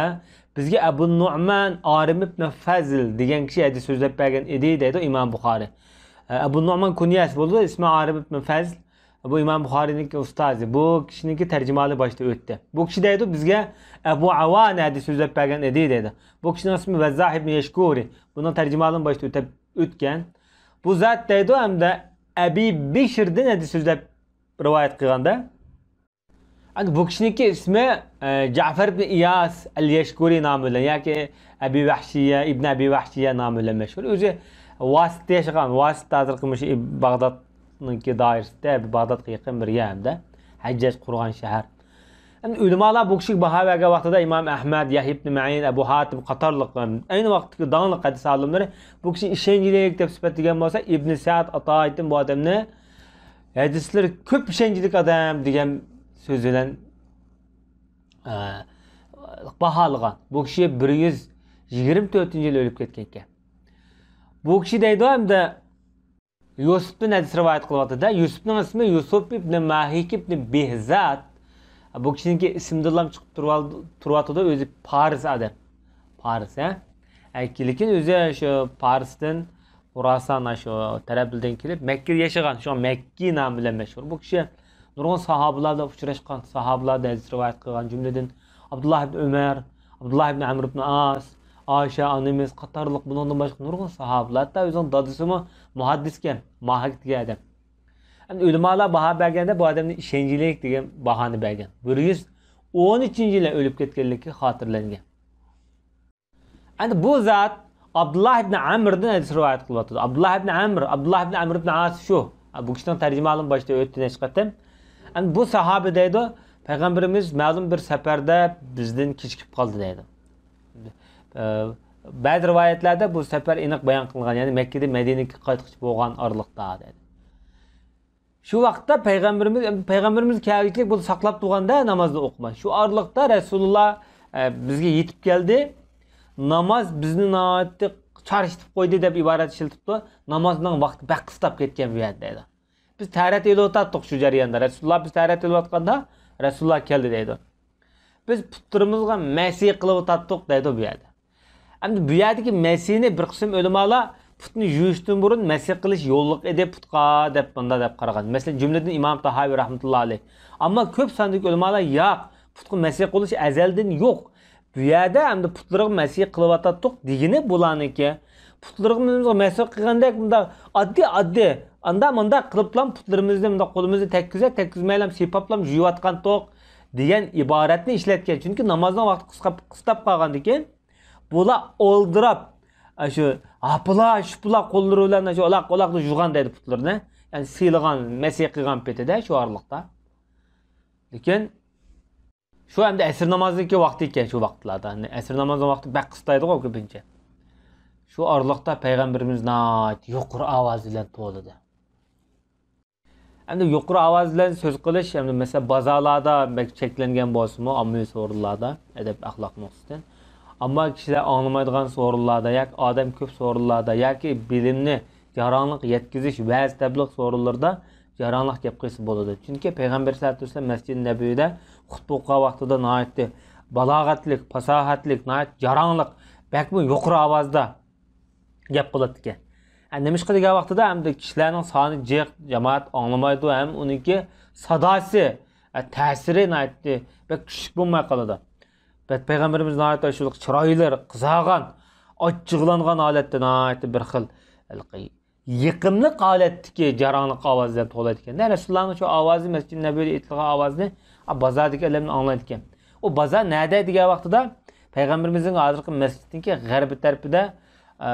بىزگە ئەبۇ نۇئمان ئارىم ئىبن فەزل دېگەن كىشى ھەدىس سۆزلەپ بەرگەن ئىدى، دەيدۇ ئىمام بۇخارى. ئەبۇ نۇئمان كۇنيەسى بولىدۇ، ئىسمى ئارىم ئىبن فەزل. بۇ ئىمام بۇخارىنىڭكى ئۇستازى. بۇ كىشىنىڭكى تەرجىمىھالى باشتا ئۆتتى. بۇ كىشى دەيدۇ، بىزگە ئەبۇ ئاۋانە ھەدىس سۆزلەپ بەرگەن ئىدى، دەيدۇ. بۇ كىشىنىڭ ئىسمى ۋەززاھ ئىبن يەشكۇرى. بۇنىڭ تەرجىمىھالىنى باشتا ئۆتەپ ئۆتكەن. بۇ زات دەيدۇ، ھەمدە ئەبى بىشىردىن ھەدىس سۆزلەپ رىۋايەت قىلغاندا. ئەمدى بۇ كىشىنىڭكى ئىسمى، ئە، جەفەر ئىبن ئىياس ئەل يەشكۇرى نامى بىلەن ياكى ئەبى ۋەھشىيە، ئىبن ئەبى ۋەھشىيە نامى بىلەن مەشھۇر. ئۆزى ۋاسىتتا ياشىغان، ۋاسىتتا ھازىرقى مۇشۇ باغدادنىڭكى دائىرىسىدە، باغدادقا يېقىن بىر يەر ھەمدە ھەججاج قۇرغان شەھەر. ئەمدى ئۆلىمالار بۇ كىشىگە باھا بەرگەن ۋاقتىدا ئىمام ئەھمەد، يەھيا ئىبن مەئىن، ئەبۇ ھاتىم قاتارلىق ئەينى ۋاقىتتىكى داڭلىق ھەدىس ئالىملىرى بۇ كىشىنى ئىشەنچلىك دەپ سۈپەتلىگەن بولسا، ئىبن سەئد ئاتائىدىن بۇ ئادەمنى ھەدىسلىرى كۆپ ئىشەنچلىك ئادەم دېگەن سۆز بىلەن، ئە، باھالىغان. بۇ كىشى بىر يۈز يىگىرمە تۆتىنچى يىلى ئۆلۈپ كەتكەن ئىكەن. بۇ كىشى دەيدۇ، ھەمدە يۈسۈپتىن ھەدىس رىۋايەت قىلىۋاتىدۇ. يۈسۈپنىڭ ئىسمى يۈسۈپ ئىبنى ماھىك ئىبنى بېھزات. بۇ كىشىنىڭكى ئىسمىدىنلا چىقىپ تۇرۇۋال-، تۇرۇۋاتىدۇ، ئۆزى پارس ئادەم. پارس، ھە؟ ئەكى، لېكىن ئۆزى شۇ پارستىن، خۇراسان، شۇ تەرەپلەردىن كېلىپ، مەككىدە ياشىغان، شۇڭا مەككى نامى بىلەن مەشھۇر. بۇ كىشى نۇرغۇن ساھابىلار بىلەن ئۇچراشقان، ساھابىلەردىن ھەدىس رىۋايەت قىلغان، جۈملىدىن ئابدۇللا ئىبن ئۆمەر، ئابدۇللا ئىبن ئەمر ئىبن ئاس، ئائىشە ئانىمىز قاتارلىق، بۇنىڭدىن باشقا نۇرغۇن ساھابىلار، ھەتتا ئۆزىنىڭ دادىسىمۇ مۇھەددىسكەن، ماھىكتىكى ئادەم. ئەمدى ئۆلىمالار باھا بەرگەندە بۇ ئادەمنى ئىشەنچلىك دېگەن باھانى بەرگەن. بىر يۈز ئون ئۈچىنچى يىلى ئۆلۈپ كەتكەنلىكى خاتىرىلەنگەن. ئەمدى بۇ زات ئابدۇللا ئىبن ئەمردىن ھەدىس رىۋايەت قىلىۋاتىدۇ. ئابدۇللا ئىبن ئەمر، ئابدۇللا ئىبن ئەمر ئىبن ئاس شۇ. بۇ كىشىنىڭ تەرجىمىھالىنى باشتا ئۆتتى نەچچە قېتىم. ئەمدى بۇ ساھابە دەيدۇ، پەيغەمبىرىمىز مەلۇم بىر سەپەردە بىزدىن كېچىكىپ قالدى دەيدۇ. ئە، بەزى رىۋايەتلەردە بۇ سەپەر ئېنىق بايان قىلىنغان، يەنى مەككىدىن مەدىنىگە قايتقۇچە بولغان ئارىلىقتا دەيدۇ. شۇ ۋاقىتتا پەيغەمبىرىمىز، پەيغەمبىرىمىز كەلگۈچىلىك بۇ ساقلاپ تۇرغاندا نامازنى ئوقۇماي. شۇ ئارىلىقتا رەسۇلۇللا، ئە، بىزگە يېتىپ كەلدى. ناماز بىزنى ناھايىتى چارچىتىپ قويدى دەپ ئىبارەت ئىشلىتىپتۇ. نامازنىڭ ۋاقتى بەك قىستاپ كەتكەن بۇ يەردە دەيدۇ. بىز تەھارەت ئېلىۋاتاتتۇق شۇ جەرياندا. رەسۇلۇللا، بىز تەھارەت ئېلىۋاتقاندا رەسۇلۇللا كەلدى دەيدۇ. بىز پۇتلىرىمىزغا مەسى قىلىۋاتاتتۇق دەيدۇ بۇ يەردە. ئەمدى بۇ يەردىكى مەسىنى بىر قىسىم ئۆلىمالار پۇتنى يۇيۇشتىن بۇرۇن مەسى قىلىش يوللۇق ئىدى پۇتقا دەپ، مۇنداق دەپ قارىغان. مەسىلەن، جۈملىدىن ئىمام تاھاۋى رەھمەتۇللا ئەلەيھ. ئەمما كۆپ ساندىكى ئۆلىمالار ياق، پۇتقا مەسى قىلىش ئەزەلدىن يوق. بۇ يەردە ئەمدى پۇتلىرىغا مەسى قىلىۋاتاتتۇق دېگىنى بۇلارنىڭكى. پۇتلىرىغا مەسى قىلغاندەك مۇنداق ئاددىي، ئاددىي، ئاندا مۇنداق قىلىپلا پۇتلىرىمىزنى مۇنداق قولىمىزنى تەگكۈزە، تەگكۈزمەيلا سىيپاپلا يۇيۇۋاتقانتۇق دېگەن ئىبارەتنى ئىشلەتكەن. چۈنكى نامازنىڭ ۋاقتى قىسقاپ، قىستاپ قالغاندىكىن، بۇلار ئالدىراپ، ئاشۇ ھاپىلا، شۇپىلا قوللىرى بىلەن ئاشۇ ئالاق-ئالاقلا يۇغان دەيدۇ پۇتلىرىنى. يەنى سىيلىغان، مەسى قىلغان پېتىدە شۇ ئارىلىقتا. لېكىن شۇ ئەمدى ئەسىر نامازنىڭكى ۋاقتى ئىكەن، شۇ ۋاقىتلاردا. ئەسىر نامازنىڭ ۋاقتى بەك قىستايدىغۇ كۆپىنچە. شۇ ئارىلىقتا پەيغەمبىرىمىز ناھايىتى يۇقىرى ئاۋاز بىلەن توۋلىدى. ئەمدى يۇقىرى ئاۋاز بىلەن سۆز قىلىش، ئەمدى مەسىلەن، بازارلاردا بەك چەكلەنگەن بولسىمۇ، ئاممىۋى سورۇنلاردا، ئەدەپ-ئەخلاق نۇقتىسىدىن. ئەمما كىشىلەر ئاڭلىمايدىغان سورۇنلاردا ياكى ئادەم كۆپ سورۇنلاردا ياكى بىلىمنى جاراڭلىق يەتكۈزۈش، ۋەز-تەبلىغ سورۇنلىرىدا جاراڭلىق گەپ قىلسا بولىدۇ. چۈنكى پەيغەمبەر سەللەللاھۇ ئەلەيھى ۋەسەللەم مەسچىدى نەبىۋىدە خۇتبە ئوقۇغان ۋاقتىدا ناھايىتى بالاغەتلىك، پاساھەتلىك، ناھايىتى جاراڭلىق، بەكمۇ يۇقىرى ئاۋازدا گەپ قىلاتتىكەن. ھە، نېمىشقا دېگەن ۋاقتىدا ئەمدى كىشىلەرنىڭ سانى جىق، جامائەت ئاڭلىمايدۇ ھەم ئۇنىڭكى ساداسى، ھە، تەسىرى ناھايىتى بەك كۈچلۈك بولماي قالىدۇ. بەت پەيغەمبىرىمىز ناھايىتى شۇ چىرايلىرى قىزارغان، ئاچچىقلانغان ھالەتتە ناھايىتى بىر خىل ھېلىقى يېقىملىق ھالەتتىكى جاراڭلىق ئاۋاز بىلەن توۋلايدىكەن. رەسۇلۇللانىڭ شۇ ئاۋازى، مەسچىدى نەبىۋىدە ئېيتىلغان ئاۋازنى، ئا، بازاردىكى ئادەملەر ئاڭلايدىكەن. ئۇ بازار نەدە دېگەن ۋاقتىدا، پەيغەمبىرىمىزنىڭ ھازىرقى مەسچىتىنىڭكى غەربىي تەرىپىدە، ئە،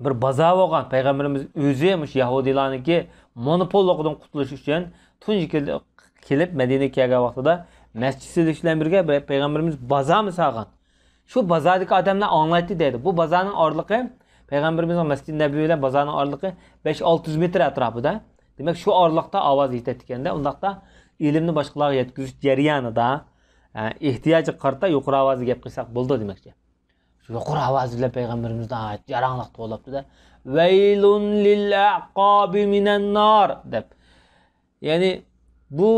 بىر بازار بولغان. پەيغەمبىرىمىز ئۆزى مۇشۇ يەھۇدىيلارنىڭكى مونوپوللۇقىدىن قۇتۇلۇش ئۈچۈن تۇنجى كېل-، كېلىپ مەدىنىگە كەلگەن ۋاقتىدا مەسچىت سېلىش بىلەن بىرگە پەيغەمبىرىمىز بازارمۇ سالغان. شۇ بازاردىكى ئادەملەر ئاڭلايتتى دەيدۇ. بۇ بازارنىڭ ئارىلىقى، پەيغەمبىرىمىزنىڭ مەسچىدى نەبىۋى بىلەن بازارنىڭ ئارىلىقى بەش ئالتە يۈز مېتىر ئەتراپىدا. دېمەك، شۇ ئارىلىقتا ئاۋاز يېتەتتىكەن-دە. ئۇنداقتا ئىلىمنى باشقىلارغا يەتكۈزۈش جەريانىدا، ئە، ئېھتىياجغا قارىتا يۇقىرى ئاۋازدا گەپ قىلساق بولىدۇ دېمەكچى. شۇ يۇقىرى ئاۋاز بىلەن پەيغەمبىرىمىز ناھايىتى جاراڭلىق توۋلاپتۇ-دە، «ۋەيلۇن لىل ئەقابى مىنەن نار» دەپ. يەنى بۇ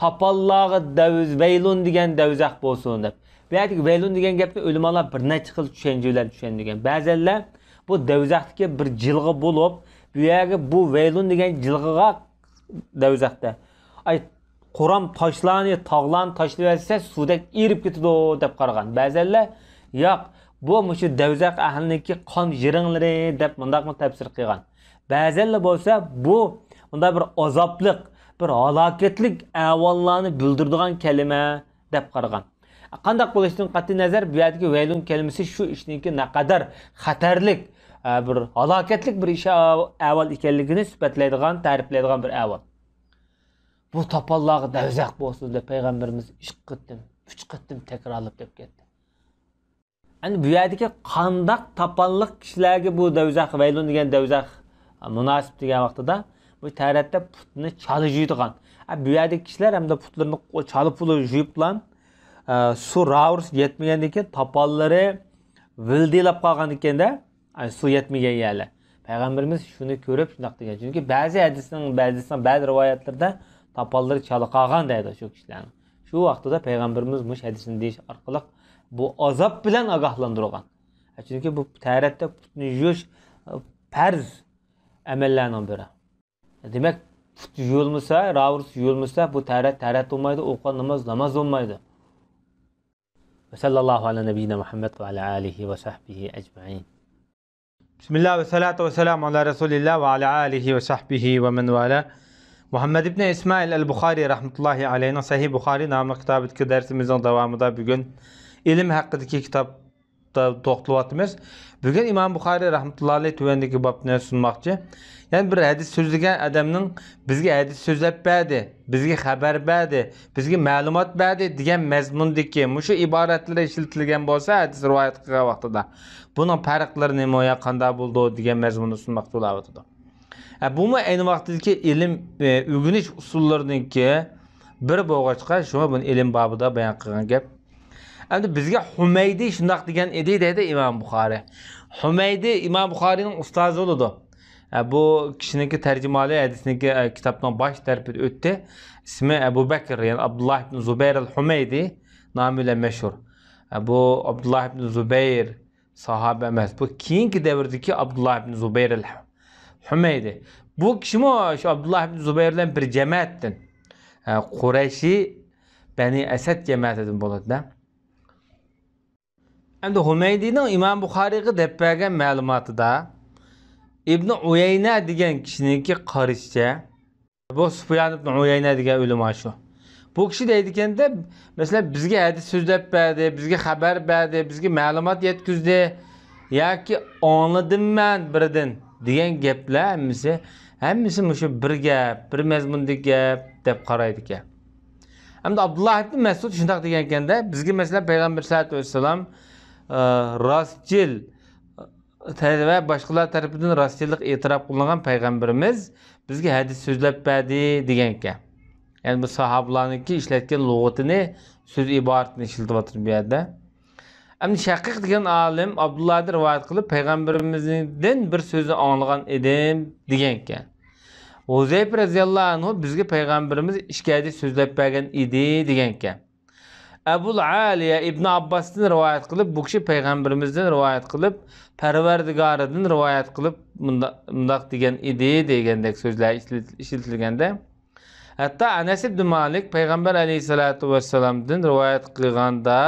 تاپانلارغا دەۋز-، ۋەيلۇن دېگەن دەۋزەخ بولسۇن دەپ. بۇ يەردىكى ۋەيلۇن دېگەن گەپنى ئۆلىمالار بىر نەچچە خىل چۈشەنچە بىلەن چۈشەندۈرگەن. بەزەنلەر بۇ دەۋزەختىكى بىر جىلغا بولۇپ، بۇ يەرگە بۇ ۋەيلۇن دېگەن جىلغىغا دەۋزەختە، ئاي، قورام تاشلارنى، تاغلارنى تاشلىۋەتسە سۇدەك ئېرىپ كېتىدۇ دەپ قارىغان. بەزەنلەر ياق، بۇ مۇشۇ دەۋزەخ ئەھلىنىڭكى قان جىرىڭلىرى دەپ مۇنداقمۇ تەپسىر قىلغان. بەزەنلەر بولسا بۇ مۇنداق بىر ئازابلىق، بىر ھالاكەتلىك ئەھۋاللارنى بىلدۈرىدىغان كەلىمە دەپ قارىغان. قانداق بولۇشىدىن قەتئىينەزەر، بۇ يەردىكى ۋەيلۇن كەلىمىسى شۇ ئىشنىڭكى نەقەدەر خەتەرلىك، ئە، بىر ھالاكەتلىك بىر ئىش، ئە، ئەھۋال ئىكەنلىكىنى سۈپەتلەيدىغان، تەرىپلەيدىغان بىر ئەھۋال. بۇ تاپانلارغا دەۋزەخ بولسۇن دەپ پەيغەمبىرىمىز ئىككى قېتىم، ئۈچ قېتىم تەكرارلاپ دەپ كەتتى. ئەمدى بۇ يەردىكى قانداق تاپانلىق كىشىلەرگە بۇ دەۋزەخ، ۋەيلۇن دېگەن دەۋزەخ مۇناسىپ دېگەن ۋاقتىدا، بۇ تەرەتتە پۇتنى چالا جۇيىدىغان. ئە، بۇ يەردىكى كىشىلەر ئەمدى پۇتلىرىنى چالا پۇلا جۇيۇپلا، ئە، سۇ راۋۇرۇسى يەتمىگەندىن كېيىن تاپانلىرى ۋىلدىلاپ قالغان ئىكەن-دە، ئە، سۇ يەتمىگەن يەرلەر. پەيغەمبىرىمىز شۇنى كۆرۈپ شۇنداق دېگەن. چۈنكى بەزى ھەدىسنىڭ، بەزىسىنىڭ، بەزى رىۋايەتلىرىدە تاپانلىرى چالا قالغان دەيدۇ شۇ كىشىلەرنىڭ. شۇ ۋاقتىدا پەيغەمبىرىمىز مۇشۇ ھەدىسنى دېيىش ئارقىلىق بۇ ئازاب بىلەن ئاگاھلاندۇرغان. چۈنكى بۇ تەرەتتە پۇتنى يۇيۇش پەرز ئەمەللەرنىڭ بىرى. دېمەك، پۇت يۇيۇلمىسا، راۋۇرۇس يۇيۇلمىسا، بۇ تەرەت تەرەت بولمايدۇ، ئوقۇغان ناماز ناماز بولمايدۇ. وصلى الله على نبينا محمد وعلى آله وصحبه أجمعين. بسم الله والصلاة والسلام على رسول الله وعلى آله وصحبه ومن والاه. مۇھەممەد ئىبنى ئىسمائىل ئەل بۇخارىي رەھمەتۇللاھى ئەلەيھنىڭ سەھىھ بۇخارىي ناملىق كىتابىدىكى دەرسىمىزنىڭ داۋامىدا بۈگۈن ئىلىم ھەققىدىكى كىتابتا توختىلىۋاتىمىز. بۈگۈن ئىمام بۇخارىي رەھمەتۇللاھى ئەلەيھ تۆۋەندىكى بابنى سۇنماقچى. يەنى بىر ھەدىس سۆزلىگەن ئادەمنىڭ بىزگە ھەدىس سۆزلەپ بەردى، بىزگە خەۋەر بەردى، بىزگە مەلۇمات بەردى دېگەن مەزمۇندىكى مۇشۇ ئىبارەتلىرى ئىشلىتىلگەن بولسا، ھەدىس رىۋايەت قىلغان ۋاقتىدا، بۇنىڭ پەرقلىرى نېمە يا قانداق بولىدۇ دېگەن مەزمۇننى سۇنماقچى بولاۋاتىدۇ. ھە، بۇمۇ ئەينى ۋاقىتتىكى ئىلىم، ئە، ئۆگىنىش ئۇسۇللىرىنىڭكى بىرى بولغاچقا، شۇڭا بۇنى ئىلىم بابىدا بايان قىلغان گەپ. ئەمدى بىزگە ھۇمەيدى شۇنداق دېگەن ئىدى، دەيدۇ ئىمام بۇخارىي. ھۇمەيدى ئىمام بۇخارىينىڭ ئۇستازى بولىدۇ. ئە، بۇ كىشىنىڭكى تەرجىمىھالى ھەدىسنىڭكى، ئە، كىتابنىڭ باش تەرىپىدە ئۆتتى. ئىسمى ئەبۇ بەكر، يەنى ئابدۇللا ئىبن زۇبەير ئەل ھۇمەيدى نامى بىلەن مەشھۇر. ئە، بۇ ئابدۇللا ئىبن زۇبەير ساھابە ئەمەس. بۇ كېيىنكى دەۋردىكى ئابدۇللا ئىبن زۇبەير ئەل ھۇمەيدى. بۇ كىشىمۇ شۇ ئابدۇللا ئىبن زۇبەير بىلەن بىر جەمەتتىن. ئە، قۇرەيشى بەنى ئەسەد جەمەتىدىن بولىدۇ-دە. ئەمدى ھۇمەيدىنىڭ ئىمام بۇخارىيغا دەپ بەرگەن مەلۇماتىدا ئىبنى ئۇيەينە دېگەن كىشىنىڭكى قارىشىچە، بۇ سۇپيان ئىبنى ئۇيەينە دېگەن ئۆلىما شۇ. بۇ كىشى دەيدىكەندە، مەسىلەن، بىزگە ھەدىس سۆزلەپ بەردى، بىزگە خەۋەر بەردى، بىزگە مەلۇمات يەتكۈزدى ياكى ئاڭلىدىم مەن بىرىدىن دېگەن گەپلەر ھەممىسى، ھەممىسى مۇشۇ بىر گەپ، بىر مەزمۇندىكى گەپ دەپ قارايدىكەن. ئەمدى ئابدۇللا ئىبنى مەسئۇد شۇنداق دېگەنكەندە، بىزگە، مەسىلەن، پەيغەمبەر سەللەللاھۇ ئەلەيھى ۋەسەللەم، ئە، راستچىل ۋە باشقىلار تەرىپىدىن راستچىللىق ئېتىراپ قىلىنغان پەيغەمبىرىمىز بىزگە ھەدىس سۆزلەپ بەردى دېگەنكەن. يەنى بۇ ساھابىلارنىڭكى ئىشلەتكەن لۇغىتىنى، سۆز ئىبارىتىنى ئىشلىتىۋاتىدۇ بۇ يەردە. ئەمدى شەقىق دېگەن ئالىم ئابدۇللادىن رىۋايەت قىلىپ، پەيغەمبىرىمىزدىن بىر سۆزنى ئاڭلىغان ئىدىم دېگەنكەن. ھۇزەيپە رەزىياللاھۇ ئەنھۇ بىزگە پەيغەمبىرىمىز ئىككى ھەدىس سۆزلەپ بەرگەن ئىدى دېگەنكەن. ئەبۇل ئالىيە ئىبن ئابباستىن رىۋايەت قىلىپ، بۇ كىشى پەيغەمبىرىمىزدىن رىۋايەت قىلىپ، پەرۋەردىگارىدىن رىۋايەت قىلىپ مۇندا-، مۇنداق دېگەن ئىدى دېگەندەك سۆزلەر ئىشلىتىلگەندە، ھەتتا ئەنەس ئىبنى مالىك پەيغەمبەر ئەلەيھىسسالاتۇ ۋەسسالامدىن رىۋايەت قىلغاندا،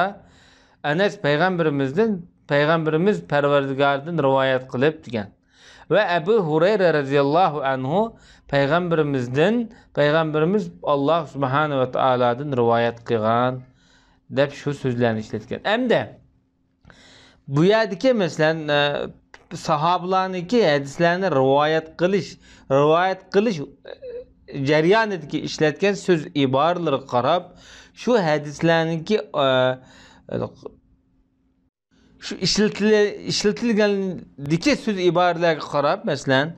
ئەنەس پەيغەمبىرىمىزدىن، پەيغەمبىرىمىز پەرۋەردىگارىدىن رىۋايەت قىلىپ دېگەن. ۋە ئەبۇ ھۇرەيرە رەزىياللاھۇ ئەنھۇ پەيغەمبىرىمىزدىن، پەيغەمبىرىمىز ئاللا سۇبھانە ۋە تائالادىن رىۋايەت قىلغان دەپ شۇ سۆزلەرنى ئىشلەتكەن. ئەمدى بۇ يەردىكى، مەسىلەن، ئە، ساھابىلارنىڭكى ھەدىسلەرنى رىۋايەت قىلىش، رىۋايەت قىلىش، ئە، جەريانىدىكى ئىشلەتكەن سۆز ئىبارىلىرىگە قاراپ، شۇ ھەدىسلەرنىڭكى، ئە، شۇ ئىشلىتىلە-، ئىشلىتىلگەندىكى سۆز ئىبارىلەرگە قاراپ، مەسىلەن،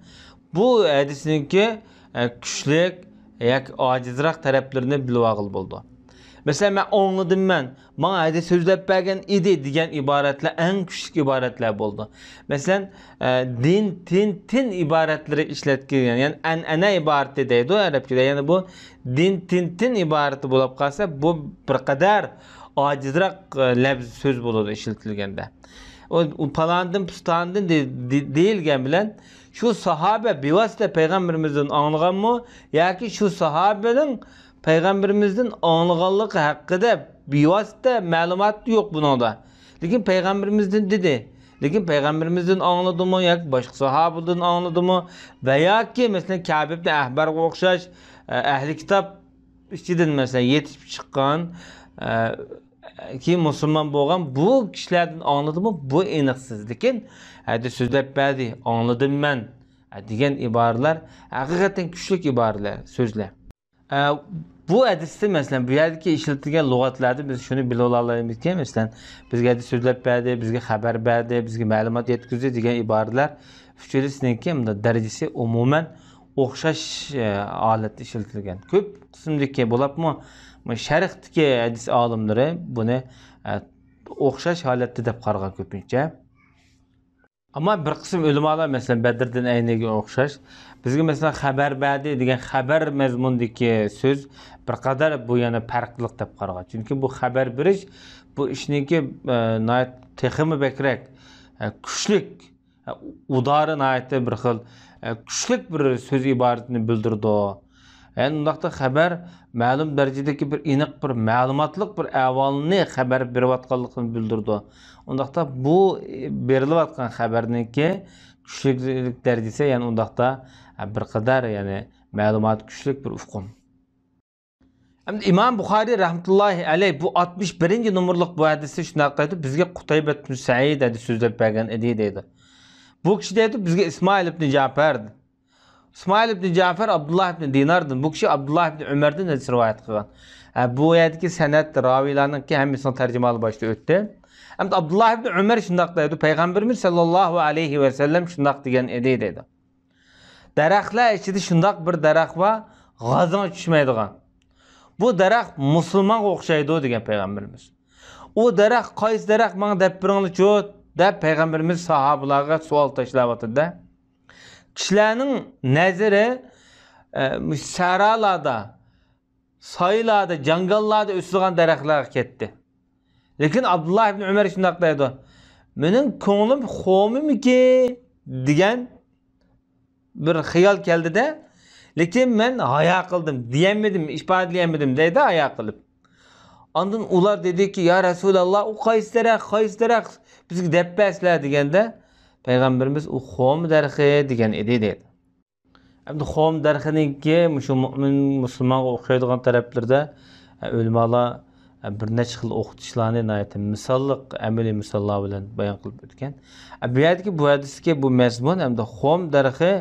بۇ ھەدىسنىڭكى، ئە، كۈچلۈك ياكى ئاجىزراق تەرەپلىرىنى بىلىۋالغىلى بولىدۇ. مەسىلەن، مەن ئاڭلىدىم، مەن، ماڭا ھەدىس سۆزلەپ بەرگەن ئىدى دېگەن ئىبارەتلەر ئەڭ كۈچلۈك ئىبارەتلەر بولىدۇ. مەسىلەن، ئە، دىن، تىن، تىن ئىبارەتلىرى ئىشلەتكەن، يەنى ئەنئەنە ئىبارىتى دەيدۇ ئەرەبچىدە. يەنى بۇ دىن، تىن، تىن ئىبارىتى بولۇپ قالسا، بۇ بىر قەدەر ئاجىزراق، ئە، لەپز سۆز بولىدۇ ئىشلىتىلگەندە. ئۇ، ئۇ پالاندىن، پۇستاندىن دې-، دې-، دېيىلگەن بىلەن، شۇ ساھابە بىۋاسىتە پەيغەمبىرىمىزدىن ئاڭلىغانمۇ ياكى شۇ ساھابىنىڭ پەيغەمبىرىمىزدىن ئاڭلىغانلىقى ھەققىدە بىۋاسىتە مەلۇمات يوق بۇنىڭدا. لېكىن پەيغەمبىرىمىزدىن دېدى. لېكىن پەيغەمبىرىمىزدىن ئاڭلىدىمۇ ياكى باشقا ساھابىدىن ئاڭلىدىمۇ ۋە ياكى، مەسىلەن، كەبى ئىبنى ئەھبەرگە ئوخشاش، ئە، ئەھلى كىتاب ئىچىدىن، مەسىلەن، يېتىشىپ چىققان، ئە، كېيىن مۇسۇلمان بولغان بۇ كىشىلەردىن ئاڭلىدىمۇ، بۇ ئېنىقسىز. لېكىن، ھەدىس سۆزلەپ بەردى، ئاڭلىدىم مەن، ئە، دېگەن ئىبارىلەر ھەقىقەتەن كۈچلۈك ئىبارىلەر، سۆزلەر. ئە، بۇ ھەدىستە، مەسىلەن، بۇ يەردىكى ئىشلىتىلگەن لۇغەتلەردىن بىز شۇنى بىلىۋالالايمىزكى، مەسىلەن، بىزگە ھەدىس سۆزلەپ بەردى، بىزگە خەۋەر بەردى، بىزگە مەلۇمات يەتكۈزدى دېگەن ئىبارىلەر ئۈچىلىسىنىڭكى مۇنداق دەرىجىسى ئومۇمەن ئوخشاش، ئە، ھالەتتە ئىشلىتىلگەن. كۆپ قىسىمدىكى، بولۇپمۇ شەرقتىكى ھەدىس ئالىملىرى بۇنى، ئە، ئوخشاش ھالەتتە دەپ قارىغان كۆپىنچە. ئەمما بىر قىسىم ئۆلىمالار، مەسىلەن، بەدرىدىن ئەينىگە ئوخشاش، بىزگە، مەسىلەن، خەۋەر بەردى دېگەن خەۋەر مەزمۇندىكى سۆز بىر قەدەر بۇ يەنە پەرقلىق دەپ قارىغان. چۈنكى بۇ خەۋەر بېرىش، بۇ ئىشنىڭكى، ئە، ناھايىتى تېخىمۇ بەكرەك، ئە، كۈچلۈك، ئە، ئۇدارى ناھايىتى بىر خىل، ئە، كۈچلۈك بىر سۆز ئىبارىتىنى بىلدۈرىدۇ. يەنى ئۇنداقتا خەۋەر مەلۇم دەرىجىدىكى بىر ئېنىق، بىر مەلۇماتلىق بىر ئەھۋالنى خەۋەر بېرىۋاتقانلىقىنى بىلدۈرىدۇ. ئۇنداقتا بۇ بېرىلىۋاتقان خەۋەرنىڭكى كۈچلۈك دەرىجىسى، يەنى ئۇنداقتا بىر قەدەر، يەنى مەلۇماتى كۈچلۈك بىر ئۇقۇم. ئەمدى ئىمام بۇخارىي رەھمەتۇللاھى ئەلەيھ بۇ ئاتمىش بىرىنچى نومۇرلۇق بۇ ھەدىستە شۇنداق دەيدۇ، بىزگە قۇتەيبە ئىبن سەئىد ھەدىس سۆزلەپ بەرگەن ئىدى دەيدۇ. بۇ كىشى دەيدۇ، بىزگە ئىسمائىل ئىبن جەپەر، ئىسمائىل ئىبن جەپەر ئابدۇللا ئىبن دىناردىن، بۇ كىشى ئابدۇللا ئىبن ئۆمەردىن ھەدىس رىۋايەت قىلغان. ھە، بۇ يەردىكى سەنەد راۋىيلارنىڭكى ھەممىسىنىڭ تەرجىمىھالى باشتا ئۆتتى. ئەمدى ئابدۇللا ئىبن ئۆمەر شۇنداق دەيدۇ، پەيغەمبىرىمىز سەللەللاھۇ ئەلەيھى ۋەسەللەم شۇنداق دېگەن ئىدى دەيدۇ. دەرەخلەر ئىچىدە شۇنداق بىر دەرەخ بار، غازىڭ چۈشمەيدىغان. بۇ دەرەخ مۇسۇلمانغا ئوخشايدۇ دېگەن پەيغەمبىرىمىز. ئۇ دەرەخ قايسى دەرەخ، ماڭا دەپ بېرىڭلارچۇ دەپ پەيغەمبىرىمىز ساھابىلارغا سوئال تاشلاۋاتىدۇ. كىشىلەرنىڭ نەزىرى، ئە، مۇشۇ سەھرالادا، سايىلاردا، جاڭگاللاردا ئۆسىدىغان دەرەخلەرگە كەتتى. لېكىن ئابدۇللا ئىبن ئۆمەر شۇنداق دەيدۇ، مېنىڭ كۆڭلۈم خومىمىكى دېگەن بىر خىيال كەلدىدە، لېكىن مەن ھايا قىلدىم، دېيەلمىدىم، ئىپادىلىيەلمىدىم دەيدۇ ھايا قىلىپ. ئاندىن ئۇلار دېدىكى، يا رەسۇلاللا، ئۇ قايسى دەرەخ، قايسى دەرەخ، بىزگە دەپ بەرسىلە دېگەندە، پەيغەمبىرىمىز ئۇ خوم دەرىخى دېگەن ئىدى دەيدۇ. ئەمدى خوم دەرىخىنىڭكى مۇشۇ مۇئمىن مۇسۇلمانغا ئوخشايدىغان تەرەپلىرىدە، ئە، ئۆلىمالار، ئە، بىر نەچچە خىل ئوخشىتىشلارنى ناھايىتى مىساللىق، ئەمەلىي مىساللار بىلەن بايان قىلىپ ئۆتكەن. ئە، بۇ يەردىكى، بۇ ھەدىستىكى بۇ مەزمۇن ئەمدى خوم دەرىخى،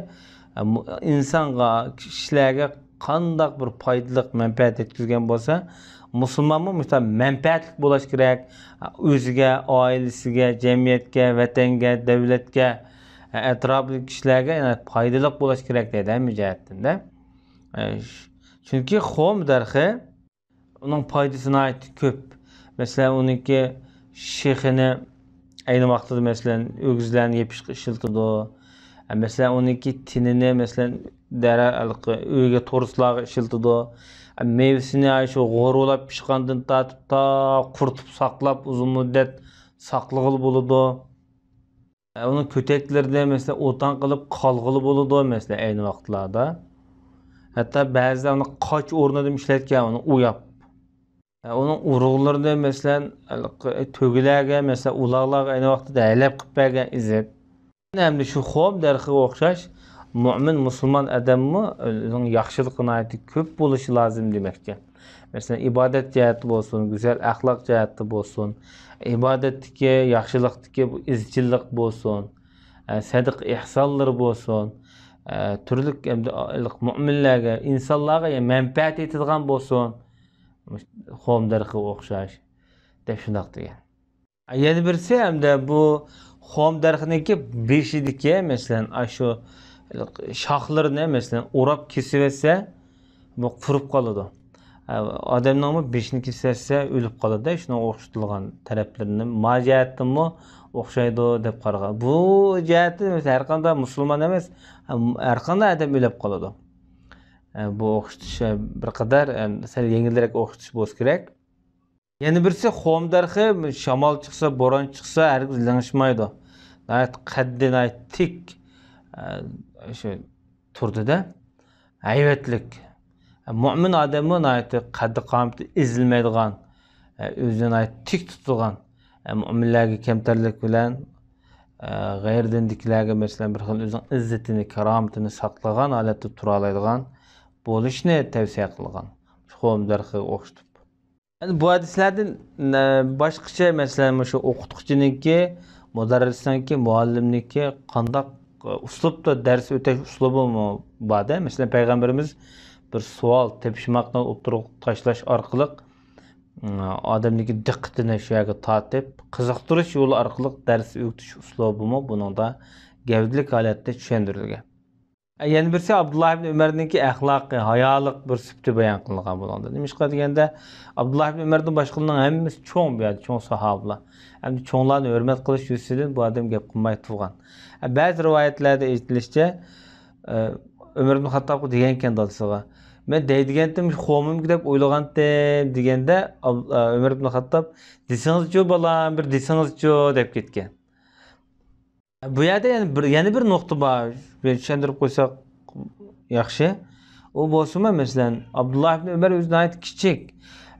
ئە، مۇ-، ئىنسانغا، كىشىلەرگە قانداق بىر پايدىلىق مەنپەئەت يەتكۈزگەن بولسا، مۇسۇلمانمۇ مۇشۇنداق مەنپەئەتلىك بولۇش كېرەك. ئۆزىگە، ئائىلىسىگە، جەمئىيەتكە، ۋەتەنگە، دۆلەتكە، ئەتراپىدىكى كىشىلەرگە، يەنى پايدىلىق بولۇش كېرەك دەيدۇ ھەممە جەھەتتىن-دە. چۈنكى خوم دەرىخى، ئۇنىڭ پايدىسى ناھايىتى كۆپ. مەسىلەن، ئۇنىڭكى شېخىنى ئەينى ۋاقتىدا، مەسىلەن، ئۆگزىلەرنى يېپىشقا ئىشلىتىدۇ. مەسىلەن، ئۇنىڭكى تېنىنى، مەسىلەن، دەرە-، ھېلىقى ئۆيگە، تورۇسلارغا ئىشلىتىدۇ. مېۋىسىنى ئاشۇ غورۇلاپ پىشقاندىن تارتىپ تا قۇرۇتۇپ ساقلاپ، ئۇزۇن مۇددەت ساقلىغىلى بولىدۇ. ئۇنىڭ كۆتەكلىرىنى، مەسىلەن، ئوتان قىلىپ قالغىلى بولىدۇ، مەسىلەن، ئەينى ۋاقىتلاردا. ھەتتا بەزىلەر ئۇنى قاچ ئورنىدا ئىشلەتكەن، ئۇنى ئۇياپ. ئۇنىڭ ئۇرۇقلىرىنى، مەسىلەن، تۆگىلەرگە، مەسىلەن، ئۇلاغلارغا ئەينى ۋاقتىدا ھەيلەپ قىلىپ بەرگەن ئېزىپ. ئەمدى شۇ خوم دەرىخىگە ئوخشاش مۆمىن مۇسۇلمان ئادەممۇ ئۆزىنىڭ ياخشىلىقى ناھايىتى كۆپ بولۇشى لازىم دېمەكچى. مەسىلەن، ئىبادەت جەھەتتە بولسۇن، گۈزەل ئەخلاق جەھەتتە بولسۇن، ئىبادەتتىكى، ياخشىلىقتىكى بۇ ئىزچىللىق بولسۇن، ئە، سەدىقە ئېھسانلىرى بولسۇن، ئە، تۈرلۈك ئەمدى مۆمىنلەرگە، ئىنسانلارغا مەنپەئەت يېتىدىغان بولسۇن. خوم دەرىخىگە ئوخشاش دەپ شۇنداق دېگەن. يەنە بىرسى، ھەمدە بۇ خوم دەرىخىنىڭكى بېشىدىكى، مەسىلەن، ئاشۇ شاخلىرىنى، مەسىلەن، ئوراپ كېسىۋەتسە، بۇ قۇرۇپ قالىدۇ. ئادەمنىڭمۇ بېشىنى كېسىۋەتسە، ئۆلۈپ قالىدۇ. شۇنىڭغا ئوخشىتىلغان تەرەپلىرىنى ما جەھەتتىنمۇ ئوخشايدۇ دەپ قارىغان. بۇ جەھەتتىن ھەر قانداق مۇسۇلمان ئەمەس، ھەر قانداق ئادەم ئۆلۈپ قالىدۇ. بۇ ئوخشىتىش بىر قەدەر سەل يەڭگىلرەك ئوخشىتىش بولسا كېرەك. يەنە بىرسى، خوم دەرىخى شامال چىقسا، بوران چىقسا، ھەرگىز لىڭشىمايدۇ. ناھايىتى قەددى ناھايىتى تىك، ئە، شۇ تۇردى-دە، ھەيۋەتلىك. مۆمىن ئادەممۇ ناھايىتى قەددى قامىتى ئېزىلمەيدىغان، ئە، ئۆزىنى ناھايىتى تىك تۇتىدىغان، ئە، مۆمىنلەرگە كەمتەرلىك بىلەن، ئە، غەيرىي دىندىكىلەرگە، مەسىلەن، بىر خىل ئۆزىنىڭ ئىززىتىنى، كارامىتىنى ساقلىغان ھالەتتە تۇرالايدىغان بولۇشنى تەۋسىيە قىلغان. خوم دەرىخىگە ئوخشىتىپ. ئەمدى بۇ ھەدىسلەردىن، ئە، باشقىچە، مەسىلەن، مۇشۇ ئوقۇتقۇچىنىڭكى، مۇدەررىسنىڭكى، مۇئەللىمنىڭكى قانداق، ئە، ئۇسلۇبتا دەرس ئۆتەش ئۇسلۇبىمۇ بار-دە. مەسىلەن، پەيغەمبىرىمىز بىر سوئال، تېپىشماقنى ئوتتۇرىغا تاشلاش ئارقىلىق، ئە، ئادەمنىڭكى دىققىتىنى شۇ يەرگە تارتىپ، قىزىقتۇرۇش يولى ئارقىلىق دەرس ئۆگىتىش ئۇسلۇبىمۇ بۇنىڭدا گەۋدىلىك ھالەتتە چۈشەندۈرۈلگەن. يەنە بىرسى، ئابدۇللا ئىبن ئۆمەرنىڭكى ئەخلاقى، ھايالىق بىر سۈپىتى بايان قىلىنغان بۇنىڭدا. نېمىشقا دېگەندە، ئابدۇللا ئىبن ئۆمەردىن باشقىلارنىڭ ھەممىسى چوڭ بۇ يەردە، چوڭ ساھابىلار. ئەمدى چوڭلارنى ھۆرمەت قىلىش يۈزىسىدىن بۇ ئادەم گەپ قىلماي تۇرغان. بەزى رىۋايەتلەردە ئېيتىلىشىچە، ئۆمەر ئىبن خەتتابقا دېگەنكەن دادىسىغا، مەن دەيدىگەنتىم، خومۇمكى دەپ ئويلىغانتىم دېگەندە، ئاب-، ئۆمەر ئىبن خەتتاب، دېسىڭىزچۇ بالام، بىر دېسىڭىزچۇ دەپ كەتكەن. بۇ يەردە يەنە بىر، يەنە بىر نۇقتا بار. بۇنى چۈشەندۈرۈپ قويساق ياخشى. ئۇ بولسىمۇ، مەسىلەن، ئابدۇللا ئىبن ئۆمەر ئۆزى ناھايىتى كىچىك.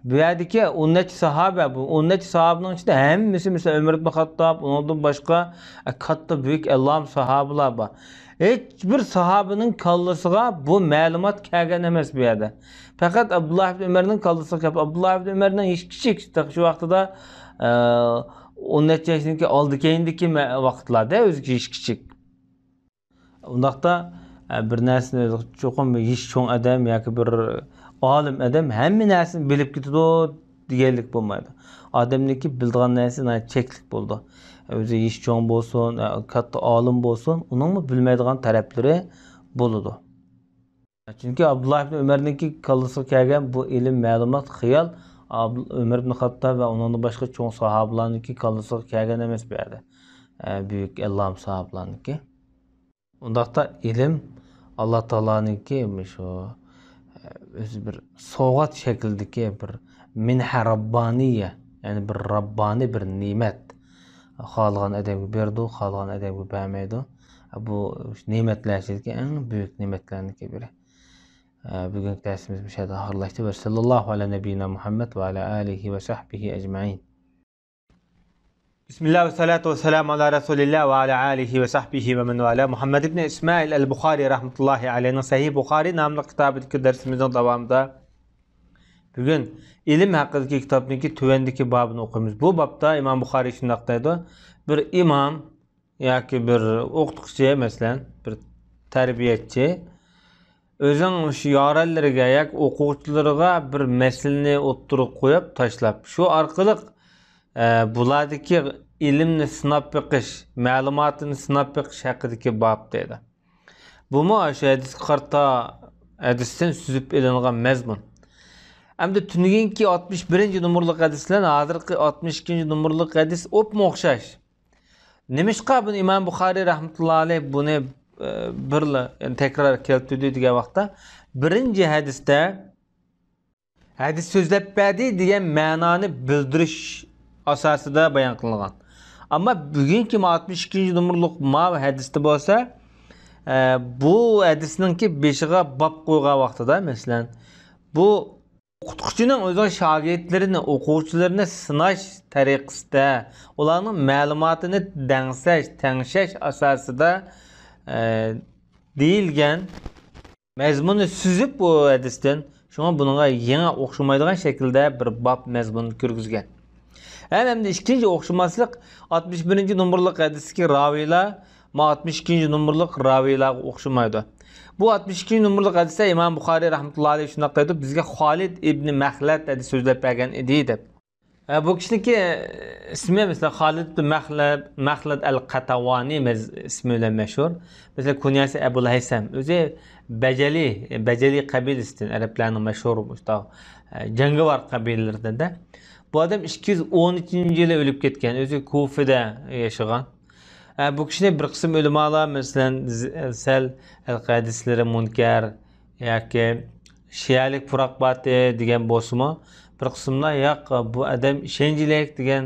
بۇ يەردىكى ئون نەچچە ساھابە، بۇ ئون نەچچە ساھابىنىڭ ئىچىدە ھەممىسى، مەسىلەن، ئۆمەر ئىبن خاتتاب، ئۇنىڭدىن باشقا، ئە، كاتتا بۈيۈك ئەللام ساھابىلار بار. ھېچ بىر ساھابىنىڭ كاللىسىغا بۇ مەلۇمات كەلگەن ئەمەس بۇ يەردە. پەقەت ئابدۇللا ئىبن ئۆمەرنىڭ كاللىسىغا كەپ، ئابدۇللا ئىبن ئۆمەرنىڭ يېشى كىچىك، تېخى شۇ ۋاقتىدا، ئە، ئون نەچچە ياشتىكى ئالدى كەينىدىكى مە-، ۋاقىتلاردا ئۆزى يېشى كىچىك. ئۇنداقتا، ئە، بىر نەرسىنى چوقۇم يېشى چوڭ ئادەم ياكى بىر ئالىم ئادەم ھەممە نەرسىنى بىلىپ كېتىدۇ دېگەنلىك بولمايدۇ. ئادەمنىڭكى بىلىدىغان نەرسىسى ناھايىتى چەكلىك بولىدۇ. ئۆزى يېشى چوڭ بولسۇن، ئە، كاتتا ئالىم بولسۇن، ئۇنىڭمۇ بىلمەيدىغان تەرەپلىرى بولىدۇ. چۈنكى ئابدۇللا ئىبن ئۆمەرنىڭكى كاللىسىغا كەلگەن بۇ ئىلىم، مەلۇمات، خىيال ئابدۇ-، ئۆمەر ئىبن خاتتاب ۋە ئۇنىڭدىن باشقا چوڭ ساھابىلارنىڭكى كاللىسىغا كەلگەن ئەمەس بۇ يەردە. ئە، بۈيۈك ئەللام ساھابىلارنىڭكى. ئۇنداقتا ئىلىم ئاللا تائالانىڭكى مۇشۇ، ئە، ئۆزى بىر سوۋغات شەكلىدىكى بىر مىنھە راببانىيە، يەنى بىر راببانىي بىر نېمەت. خالىغان ئادەمگە بېرىدۇ، خالىغان ئادەمگە بەرمەيدۇ. بۇ نېمەتلەر ئىچىدىكى ئەڭ بۈيۈك نېمەتلەرنىڭكى بىرى. ئە، بۈگۈنكى دەرسىمىز مۇشۇ يەردە ئاخىرلاشتى. ۋەسەللاللاھۇ ئەلا نەبىينا مۇھەممەد ۋە ئەلا ئالىھى ۋە سەھبىھى ئەجمەئىن. بىسمىللا ۋەسسالاتۇ ۋەسسالامۇ ئالا رەسۇلىللا ۋە ئالا ئالىھى ۋە سەھبىھى ۋە مەن ۋالا. مۇھەممەد ئىبنى ئىسمائىل ئەل بۇخارى رەھمەتۇللاھى ئەلەيھنىڭ سەھىھ بۇخارى ناملىق كىتابىدىكى دەرسىمىزنىڭ داۋامىدا بۈگۈن ئىلىم ھەققىدىكى كىتابنىڭكى تۆۋەندىكى بابىنى ئوقۇيمىز. بۇ بابتا ئىمام بۇخارى شۇنداق دەيدۇ: بىر ئىمام ياكى بىر ئوقۇتقۇچى، مەسىلەن، بىر تەربىيەچى ئۆزىنىڭ شۇ يارەنلىرىگە ياكى ئوقۇغۇچىلىرىغا بىر مەسىلىنى ئوتتۇرىغا قويۇپ تاشلاپ، شۇ ئارقىلىق، ئە، بۇلاردىكى ئىلىمنى سىناپ بېقىش، مەلۇماتىنى سىناپ بېقىش ھەققىدىكى باب دەيدۇ. بۇمۇ شۇ ھەدىسكە قارىتا، ھەدىستىن سۈزۈپ ئېلىنغان مەزمۇن. ئەمدى تۈنۈگۈنكى ئاتمىش بىرىنچى نومۇرلۇق ھەدىس بىلەن ھازىرقى ئاتمىش ئىككىنچى نومۇرلۇق ھەدىس ئوپمۇ ئوخشاش. نېمىشقا بۇنى ئىمام بۇخارىي رەھمەتۇللا ئەلەيھ بۇنى، ئە، بىرلا، يەنى تەكرار كەلتۈردى دېگەن ۋاقىتتا، بىرىنچى ھەدىستە ھەدىس سۆزلەپ بەردى دېگەن مەنانى بىلدۈرۈش ئاساسىدا بايان قىلىنغان. ئەمما بۈگۈنكى ئاتمىش ئىككىنچى نومۇرلۇق ماۋۇ ھەدىستە بولسا، ئە، بۇ ھەدىسنىڭكى بېشىغا باب قويغان ۋاقتىدا، مەسىلەن، بۇ ئوقۇتقۇچىنىڭ ئۆزىنىڭ شاگىرتلىرىنى، ئوقۇغۇچىلىرىنى سىناش تەرىقىسىدە، ئۇلارنىڭ مەلۇماتىنى دەڭسەش، تەڭشەش ئاساسىدا، ئە، دېيىلگەن مەزمۇننى سۈزۈپ بۇ ھەدىستىن، شۇڭا بۇنىڭغا يېڭى ئوخشىمايدىغان شەكىلدە بىر باب مەزمۇن كىرگۈزگەن. ھەم، ھەمدە ئىككىنچى ئوخشىماسلىق، ئاتمىش بىرىنچى نومۇرلۇق ھەدىستىكى راۋىيلار ما ئاتمىش ئىككىنچى نومۇرلۇق راۋىيلارغا ئوخشىمايدۇ. بۇ ئاتمىش ئىككىنچى نومۇرلۇق ھەدىستە ئىمام بۇخارىي رەھمەتۇللا ئەلەيھ شۇنداق دەيدۇ، بىزگە خالىد ئىبنى مەخلەد ھەدىس سۆزلەپ بەرگەن ئىدى دەپ. ئە، بۇ كىشىنىڭكى ئىسمى، مەسىلەن، خالىد ئىبن مەخلەد، مەخلەد ئەل قەتەۋانى مەز-، ئىسمى بىلەن مەشھۇر. مەسىلەن، كۇنيەسى ئەبۇل ھەيسەم. ئۆزى بەجەلى، بەجەلى قەبىلىسىدىن، ئەرەبلەرنىڭ مەشھۇر مۇشۇنداق، ئە، جەڭگىۋار قەبىلىلىرىدىن-دە. بۇ ئادەم ئىككى يۈز ئون ئۈچىنچى يىلى ئۆلۈپ كەتكەن. ئۆزى كۇفىدە ياشىغان. ئە، بۇ كىشىنى بىر قىسىم ئۆلىمالار، مەسىلەن، ز-، سەل ھەدىسلىرى مۇنكەر ياكى شىئەلىك پۇراق باتى دېگەن بولسىمۇ، بىر قىسىملار ياق، بۇ ئادەم ئىشەنچلىك دېگەن،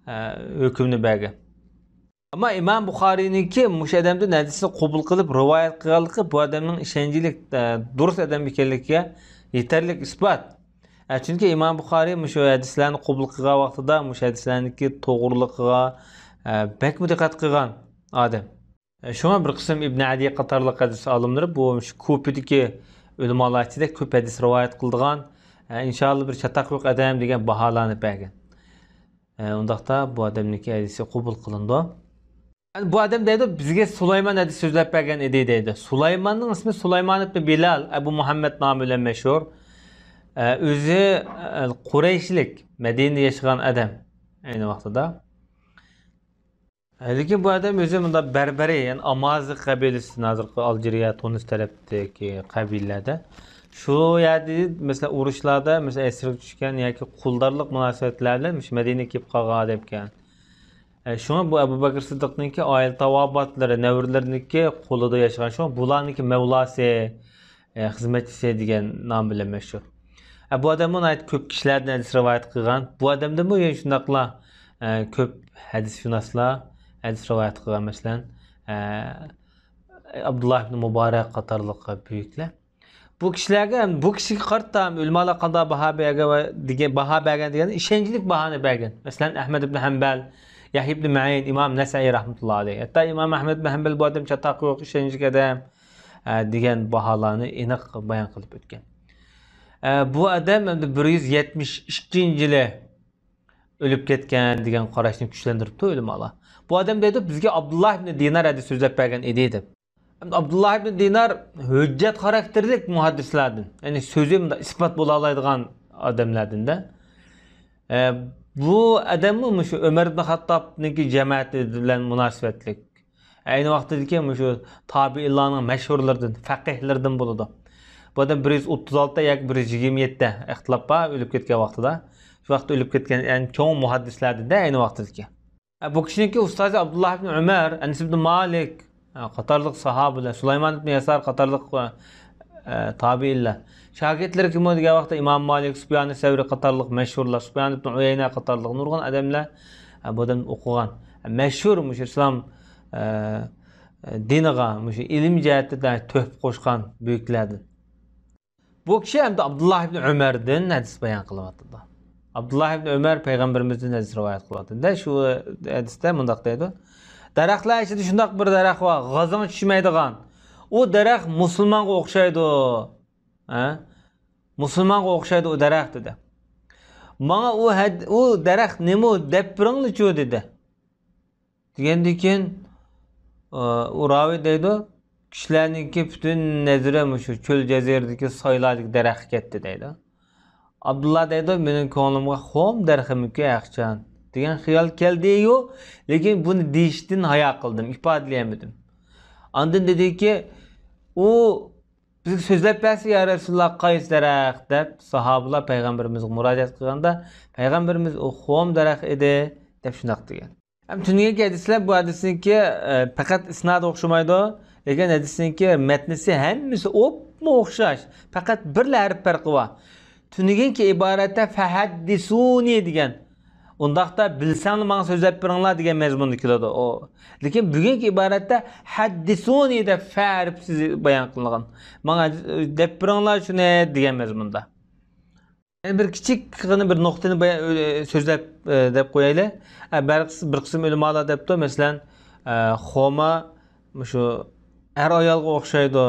ئە، ھۆكۈمنى بەرگەن. ئەمما ئىمام بۇخارىينىڭكى مۇشۇ ئادەمدىن ھەدىسنى قوبۇل قىلىپ رىۋايەت قىلغانلىقى بۇ ئادەمنىڭ ئىشەنچلىك، ئە، دۇرۇس ئادەم ئىكەنلىكىگە يېتەرلىك ئىسپات. ئە، چۈنكى ئىمام بۇخارىي مۇشۇ ھەدىسلەرنى قوبۇل قىلغان ۋاقتىدا مۇشۇ ھەدىسلەرنىڭكى توغرىلىقىغا، ئە، بەكمۇ دىققەت قىلغان ئادەم. ئە، شۇڭا بىر قىسىم ئىبن ئەدىي قاتارلىق ھەدىس ئالىملىرى بۇ مۇشۇ كۇفىدىكى ئۆلىمالار ئىچىدە كۆپ ھەدىس رىۋايەت قىلىدىغان، ئە، ئىنشائاللا بىر چاتاق يوق ئادەم دېگەن باھالارنى بەرگەن. ئە، ئۇنداقتا بۇ ئادەمنىڭكى ھەدىسى قوبۇل قىلىنىدۇ. بۇ ئادەم دەيدۇ، بىزگە سۇلايمان ھەدىس سۆزلەپ بەرگەن ئىدى دەيدۇ. سۇلايماننىڭ ئىسمى سۇلايمان ئىبن بىلال، ئەبۇ مۇھەممەد نامى بىلەن مەشھۇر. ئە، ئۆزى، ئە، قۇرەيشلىك، مەدىنىدە ياشىغان ئادەم ئەينى ۋاقتىدا. ئە، لېكىن بۇ ئادەم ئۆزى مۇنداق بەربەرى، يەنى ئامازىغ قەبىلىسىدىن، ھازىرقى ئالجىرىيە، تۇنىس تەرەپتىكى قەبىلىلەردە. شۇ يەردە، مەسىلەن، ئۇرۇشلاردا، مەسىلەن، ئەسىرگە چۈشكەن ياكى قۇلدارلىق مۇناسىۋەتلەر بىلەن مۇشۇ مەدىنىگە كېلىپ قالغان ئادەمكەن. ئە، شۇڭا بۇ ئەبۇ بەكرى سىددىقنىڭكى ئائىلە تاۋابىئاتلىرى، نەۋرىلىرىنىڭكى قولىدا ياشىغان، شۇڭا بۇلارنىڭكى مەۋلاسى، ئە، خىزمەتچىسى دېگەن نام بىلەن مەشھۇر. ئە، بۇ ئادەممۇ ناھايىتى كۆپ كىشىلەردىن ھەدىس رىۋايەت قىلغان. بۇ ئادەمدىنمۇ يەنە شۇنداقلا، ئە، كۆپ ھەدىسشۇناسلار ھەدىس رىۋايەت قىلغان، مەسىلەن، ئە، ئابدۇللا ئىبن مۇبارەك قاتارلىق بۈيۈكلەر. بۇ كىشىلەرگە ھەم بۇ كىشىگە قارىتا ھەم ئۆلىمالار قانداق باھا بەرگەن ۋە دېگەن، باھا بەرگەن دېگەن ئىشەنچلىك باھانى بەرگەن. مەسىلەن، ئەھمەد ئىبن ھەمبەل، يەھيا ئىبن مەئىن، ئىمام نەسەئىي رەھمەتۇللا ئەلەيھ. ھەتتا ئىمام ئەھمەد ئىبن ھەمبەل بۇ ئادەم چاتاق يوق، ئىشەنچلىك ئادەم، ئە، دېگەن باھالارنى ئېنىق بايان قىلىپ ئۆتكەن. ئە، بۇ ئادەم ئەمدى بىر يۈز يەتمىش ئىككىنچى يىلى ئۆلۈپ كەتكەن دېگەن قاراشنى كۈچلەندۈرۈپتۇ ئۆلىمالار. بۇ ئادەم دەيدۇ، بىزگە ئابدۇللا ئىبن دىنار ھەدىس سۆزلەپ بەرگەن ئىدى دەپ. ئابدۇللا ئىبن دىنار ھۆججەت خاراكتېرلىك مۇھەددىسلاردىن، يەنى سۆزى مۇنداق ئىسپات بولالايدىغان ئادەملەردىن-دە. ئە، بۇ ئادەممۇ مۇشۇ ئۆمەر ئىبن خاتتابنىڭكى جەمەتى بىلەن مۇناسىۋەتلىك. ئەينى ۋاقتىدىكى مۇشۇ تابىئىنلارنىڭ مەشھۇرلىرىدىن، فەقىھلىرىدىن بولىدۇ. بۇ ئادەم بىر يۈز ئوتتۇز ئالتە ياكى بىر يۈز يىگىرمە يەتتە، ئىختىلاپ بار ئۆلۈپ كەتكەن ۋاقتىدا. شۇ ۋاقىتتا ئۆلۈپ كەتكەن ئەڭ چوڭ مۇھەددىسلاردىن-دە ئەينى ۋاقتىدىكى. بۇ كىشىنىڭكى ئۇستازى ئابدۇللا ئىبن ئۆمەر، ئەنەس ئىبن مالىك قاتارلىق ساھابىلەر، سۇلايمان ئىبن يەسار قاتارلىق، ئە، تابىئىنلار. شاگىرتلىرى كىم دېگەن ۋاقىتتا ئىمام مالىك، سۇپيان سەۋرى قاتارلىق مەشھۇرلار، سۇپيان ئىبن ئۇيەينە قاتارلىق نۇرغۇن ئادەملەر، ئە، بۇ ئادەمدىن ئوقۇغان. مەشھۇر مۇشۇ ئىسلام، ئە، دىنىغا مۇشۇ ئىلىم جەھەتتە تۆھپە قوشقان بۈيۈكلەردىن. بۇ كىشى ئەمدى ئابدۇللا ئىبن ئۆمەردىن ھەدىس بايان قىلىۋاتىدۇ. ئابدۇللا ئىبن ئۆمەر پەيغەمبىرىمىزدىن ھەدىس رىۋايەت قىلىۋاتىدۇ. شۇ ھەدىستە مۇنداق دەيدۇ، دەرەخلەر ئىچىدە شۇنداق بىر دەرەخ بار، غازىڭ چۈشمەيدىغان. ئۇ دەرەخ مۇسۇلمانغا ئوخشايدۇ. ھە؟ مۇسۇلمانغا ئوخشايدۇ ئۇ دەرەخ، دېدى. ماڭا ئۇ ھەد-، ئۇ دەرەخ نېمە دەپ بېرىڭلىچۇ، دېدى. دېگەندىن كېيىن، ئۇ راۋى دەيدۇ، كىشىلەرنىڭكى پۈتۈن نەزىرى مۇشۇ چۆل جەزىرىدىكى سايلاردىكى دەرەخكە كەتتى دەيدۇ. ئابدۇللا دەيدۇ، مېنىڭ كۆڭلۈمگە خۇم دەرىخىمىكى ھەقچان دېگەن خىيال كەلدىيۇ، لېكىن بۇنى دېيىشتىن ھايا قىلدىم، ئىپادىلىيەلمىدىم. ئاندىن دېدىكى، ئۇ بىزگە سۆزلەپ بەرسە، يا رەسۇلاللا، قايسى دەرەخ؟ دەپ ساھابىلار پەيغەمبىرىمىزگە مۇراجىئەت قىلغاندا، پەيغەمبىرىمىز ئۇ خۇم دەرەخ ئىدى، دەپ شۇنداق دېگەن. ھەم تۈنۈگۈنكى ھەدىسلەر بۇ ھەدىسنىڭكى، ئە، پەقەت ئىسنادى ئوخشىمايدۇ، لېكىن ھەدىسنىڭكى مەتنىسى ھەممىسى ئوپمۇ ئوخشاش، پەقەت بىرلا ھەرپ پەرقى بار. تۈنۈگۈنكى ئىبارەتتە فەھەددىسۇنى دېگەن، ئۇنداقتا بىلسەڭلار ماڭا سۆزلەپ بېرىڭلار دېگەن مەزمۇندا كېلىدۇ ئۇ. لېكىن بۈگۈنكى ئىبارەتتە ھەددىسۇنى دەپ فە ھەرپسىز بايان قىلىنغان. ماڭا دەپ بېرىڭلار شۇنى دېگەن مەزمۇندا. يەنە بىر كىچىككىنە بىر نۇقتىنى بايا-، ئۆ-، سۆزلەپ، ئە، دەپ قويايلى. ئە، بىر قىس-، بىر قىسىم ئۆلىمالار دەپتۇ، مەسىلەن، ئە، خۇما مۇشۇ ئەر-ئايالغا ئوخشايدۇ.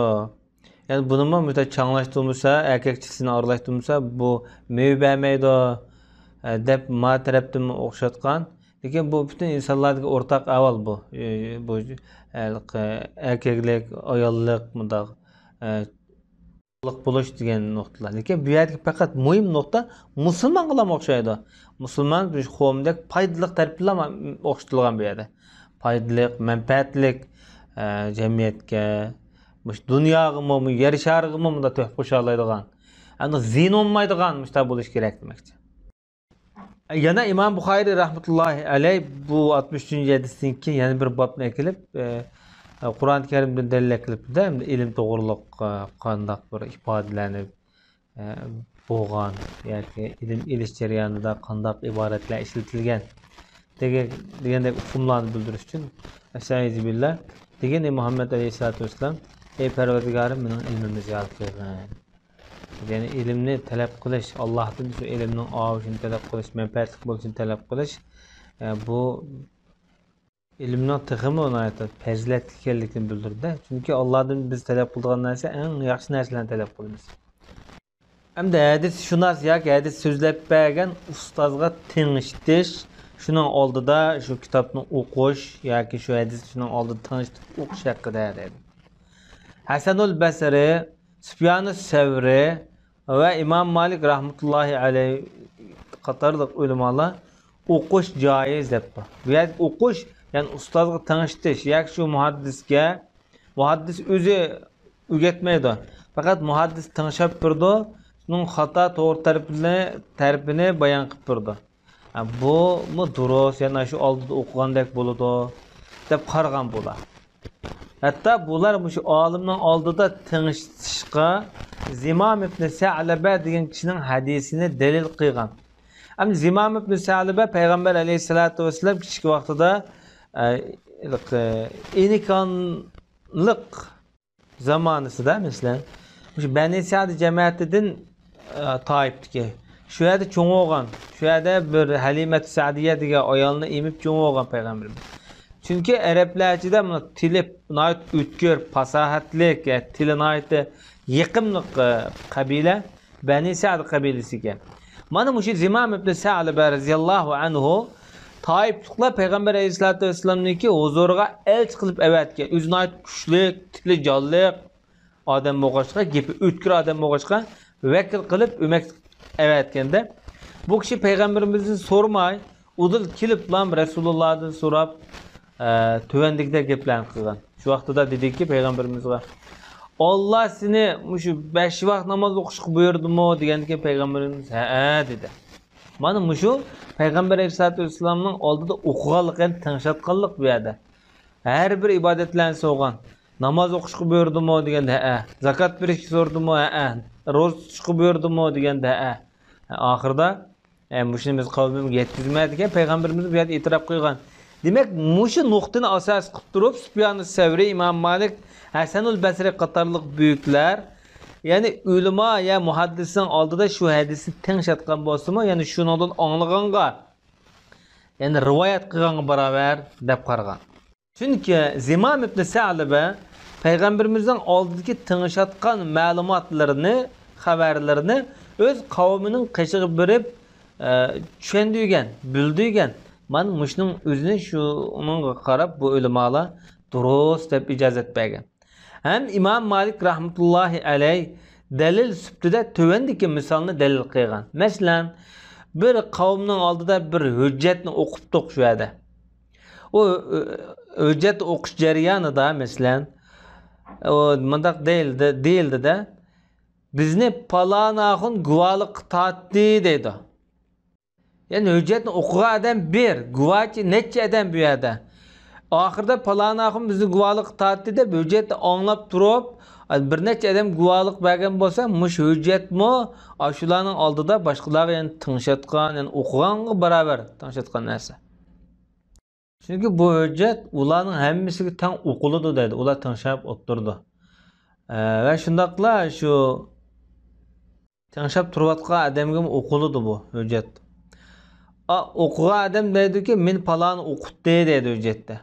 يەنى بۇنىمۇ مۇشۇنداق چاڭلاشتۇرمىسا، ئەركەك چىشىسىنى ئارىلاشتۇرمىسا، بۇ مېۋە بەرمەيدۇ، ئە، دەپ ما تەرەپتىنمۇ ئوخشاتقان. لېكىن بۇ پۈتۈن ئىنسانلاردىكى ئورتاق ئەھۋال بۇ. ئە، بۇ، ئە، ئەركەكلىك، ئاياللىق، مۇنداق، ئە، بولۇش دېگەن نۇقتىلار. لېكىن بۇ يەردىكى پەقەت مۇھىم نۇقتا مۇسۇلمانغىلا ئوخشايدۇ. مۇسۇلمان بىر قوۋمدەك پايدىلىق تەرىپىلا ئوخشىتىلغان بۇ يەردە. پايدىلىق، مەنپەئەتلىك، ئە، جەمئىيەتكە، مۇشۇ دۇنياغىمۇ، يەر شارىغىمۇ مۇنداق تۆھپە قوشالايدىغان، ئەمدى زىيىن بولمايدىغان مۇشۇنداق بولۇش كېرەك دېمەكچى. يەنە ئىمام بۇخارىي رەھمەتۇللاھى ئەلەيھ بۇ ئاتمىش ئۈچىنچى ھەدىستىن كېيىن يەنە بىر بابنى ئەكېلىپ، ئە، قۇرئان كەرىمدىن دەلىل ئەكېلىپتۇ-دە، ئەمدى ئىلىم توغرۇلۇق، ئە، قانداق بىر ئىپادىلەرنى، ئە، بولغان ياكى ئىلىم ئېلىش جەريانىدا قانداق ئىبارەتلەر ئىشلىتىلگەن دېگەن، دېگەندەك ئۇقۇملارنى بىلدۈرۈش ئۈچۈن، ئەستەئىزۇ بىللا، دېگىن، ئەي مۇھەممەد ئەلەيھىسسالاتۇ ۋەسسالام، ئەي پەرۋەردىگارىم، مېنىڭ ئىلمىمنى زىيادە قىلغىن. يەنى ئىلىمنى تەلەپ قىلىش، ئاللاھتىن شۇ ئىلىمنىڭ ئاۋۇشىنى تەلەپ قىلىش، مەنپەئەتلىك بولۇشىنى تەلەپ قىلىش، ئە، بۇ ئىلىمنىڭ تېخىمۇ ناھايىتى پەزىلەتلىك ئىكەنلىكىنى بىلدۈرىدۇ. چۈنكى ئاللاھتىن بىز تەلەپ قىلىدىغان نەرسە ئەڭ ياخشى نەرسىلەرنى تەلەپ قىلىمىز. ئەمدى ھەدىسشۇناس ياكى ھەدىس سۆزلەپ بەرگەن ئۇستازغا تېڭىشتىش، شۇنىڭ ئالدىدا شۇ كىتابنى ئوقۇش ياكى شۇ ھەدىسنى شۇنىڭ ئالدىدا تېڭىشتىپ ئوقۇش ھەققىدە دەيدۇ. ھەسەنۇل بەسرى، سۇپيانۇس سەۋرى ۋە ئىمام مالىك رەھمەتۇللاھى ئەلەيھ قاتارلىق ئۆلىمالار ئوقۇش جايىز دەپتۇ. بۇ يەردە ئوقۇش، يەنى ئۇستازغا تېڭىشتىش ياكى شۇ مۇھەددىسكە، مۇھەددىس ئۆزى ئۆگەتمەيدۇ. پەقەت مۇھەددىس تىڭشاپ بېرىدۇ، شۇنىڭ خاتا، توغرا تەرىپىنى، تەرىپىنى بايان قىلىپ بېرىدۇ. ھە، بۇمۇ دۇرۇس، يەنى شۇ ئالدىدا ئوقۇغاندەك بولىدۇ، دەپ قارىغان بۇلار. ھەتتا بۇلار مۇشۇ ئالىمنىڭ ئالدىدا تىڭشىتىشقا زىمام ئىبنى سەلەبە دېگەن كىشىنىڭ ھەدىسىنى دەلىل قىلغان. ئەمدى زىمام ئىبنى سەلەبە پەيغەمبەر ئەلەيھىسسالاتۇ ۋەسسالام كىچىك ۋاقتىدا، ئە، ئېنىكانلىق زامانىسىدا، مەسىلەن، مۇشۇ بەنى سەد جەمەتىدىن، ئە، تائىپتىكى. شۇ يەردە چوڭ بولغان، شۇ يەردە بىر ھەلىمەتۇ سەدىيە دېگەن ئايالنى ئېمىپ چوڭ بولغان پەيغەمبىرىمىز. چۈنكى ئەرەبلەر ئىچىدە مۇنۇ تىلى ناھايىتى ئۆتكۈر، پاساھەتلىك، ئە، تىلى ناھايىتى يېقىملىق، ئە، قەبىلە بەنى سەد قەبىلىسى ئىكەن. مانا مۇشۇ زىمام ئىبنى سەلىبە رەزىياللاھۇ ئەنھۇ تائىپلىقلار پەيغەمبەر ئەلەيھىسسالاتۇ ۋەسسالامنىڭكى ھۇزۇرىغا ئەلچى قىلىپ ئەۋەتكەن. ئۆزى ناھايىتى كۈچلۈك، تىلى جانلىق ئادەم بولغاچقا، گېپى ئۆتكۈر ئادەم بولغاچقا، ۋەكىل قىلىپ ئۆمەك ئەۋەتكەندە، بۇ كىشى پەيغەمبىرىمىزدىن سورىماي، ئۇدۇل كېلىپلا رەسۇلۇللاھدىن سوراپ، ئە، تۆۋەندىكىدەك گەپلەرنى قىلغان. شۇ ۋاقتىدا دېدىكى پەيغەمبىرىمىزغا، «ئاللا سېنى مۇشۇ بەش ۋاق ناماز ئوقۇشقا بۇيرۇدىمۇ؟» دېگەندىكىن پەيغەمبىرىمىز، «ھەئە» دېدى. مانا مۇشۇ پەيغەمبەر ئەلەيھىسسالاتۇ ۋەسسالامنىڭ ئالدىدا ئوقۇغانلىق، يەنى تىڭشاتقانلىق بۇ يەردە. ھەر بىر ئىبادەتلەرنى سورىغان. «ناماز ئوقۇشقا بۇيرۇدىمۇ؟» دېگەندە، «ھەئە.» «زاكات بېرىشكە سورىدىمۇ؟» «ھەئە.» «روزا تۇتۇشقا بۇيرۇدىمۇ؟» دېگەندە، «ھەئە.» ئاخىرىدا، «ئە، مۇشۇنى بىز قەۋمىمگە يەتكۈزمە» دېگەن پەيغەمبىرىمىز بۇ يەردە ئېتىراپ قىلغان. دېمەك، مۇشۇ نۇقتىنى ئاساس قىلىپ تۇرۇپ، سۇپيان سەۋرى، ئىمام مالىك، ھەسەنۇل بەسرى قاتارلىق بۈيۈكلەر، يەنى ئۆلىما يا مۇھەددىسنىڭ ئالدىدا شۇ ھەدىسنى تىڭشاتقان بولسىمۇ، يەنى شۇنىڭدىن ئاڭلىغانغا، يەنى رىۋايەت قىلغانغا باراۋەر دەپ قارىغان. چۈنكى زىمام ئىبنى سەلىبە پەيغەمبىرىمىزنىڭ ئالدىدىكى تىڭشاتقان مەلۇماتلىرىنى، خەۋەرلىرىنى ئۆز قەۋمىنىڭ قېشىغا بېرىپ، ئە، چۈشەندۈرگەن، بىلدۈرگەن. مانا مۇشۇنىڭ ئۆزىنى شۇنىڭغا قاراپ بۇ ئۆلىمالار دۇرۇس دەپ ئىجازەت بەرگەن. ھەم ئىمام مالىك رەھمەتۇللاھى ئەلەيھ دەلىل سۈپىتىدە تۆۋەندىكى مىسالنى دەلىل قىلغان. مەسىلەن، بىر قەۋمنىڭ ئالدىدا بىر ھۆججەتنى ئوقۇپتۇق شۇ يەردە. ئۇ، ئۆ-، ھۆججەت ئوقۇش جەريانىدا، مەسىلەن، ئۇ مۇنداق دېيىلدى، دېيىلدى-دە، «بىزنى پالان ئاخۇن گۇۋاھلىققا تارتتى» دەيدۇ. يەنى ھۆججەتنى ئوقۇغان ئادەم بىر، گۇۋاھچى نەچچە ئادەم بۇ يەردە. ئاخىرىدا پالان ئاخۇن بىزنى گۇۋاھلىققا تارتتى دەپ ھۆججەتنى ئاڭلاپ تۇرۇپ، بىر نەچچە ئادەم گۇۋاھلىق بەرگەن بولسا، مۇشۇ ھۆججەتمۇ ئاشۇلارنىڭ ئالدىدا باشقىلارغا يەنە تىڭشاتقان، يەنە ئوقۇغانغا باراۋەر تىڭشاتقان نەرسە. چۈنكى بۇ ھۆججەت ئۇلارنىڭ ھەممىسىگە تەڭ ئوقۇلىدۇ دەيدۇ، ئۇلار تىڭشاپ ئولتۇرىدۇ. ئە، ۋە شۇنداقلا شۇ تىڭشاپ تۇرۇۋاتقان ئادەمگىمۇ ئوقۇلىدۇ بۇ ھۆججەت. ئا، ئوقۇغان ئادەم دەيدۇكى، «مېنى پالانى ئوقۇتتى» دەيدۇ ھۆججەتتە.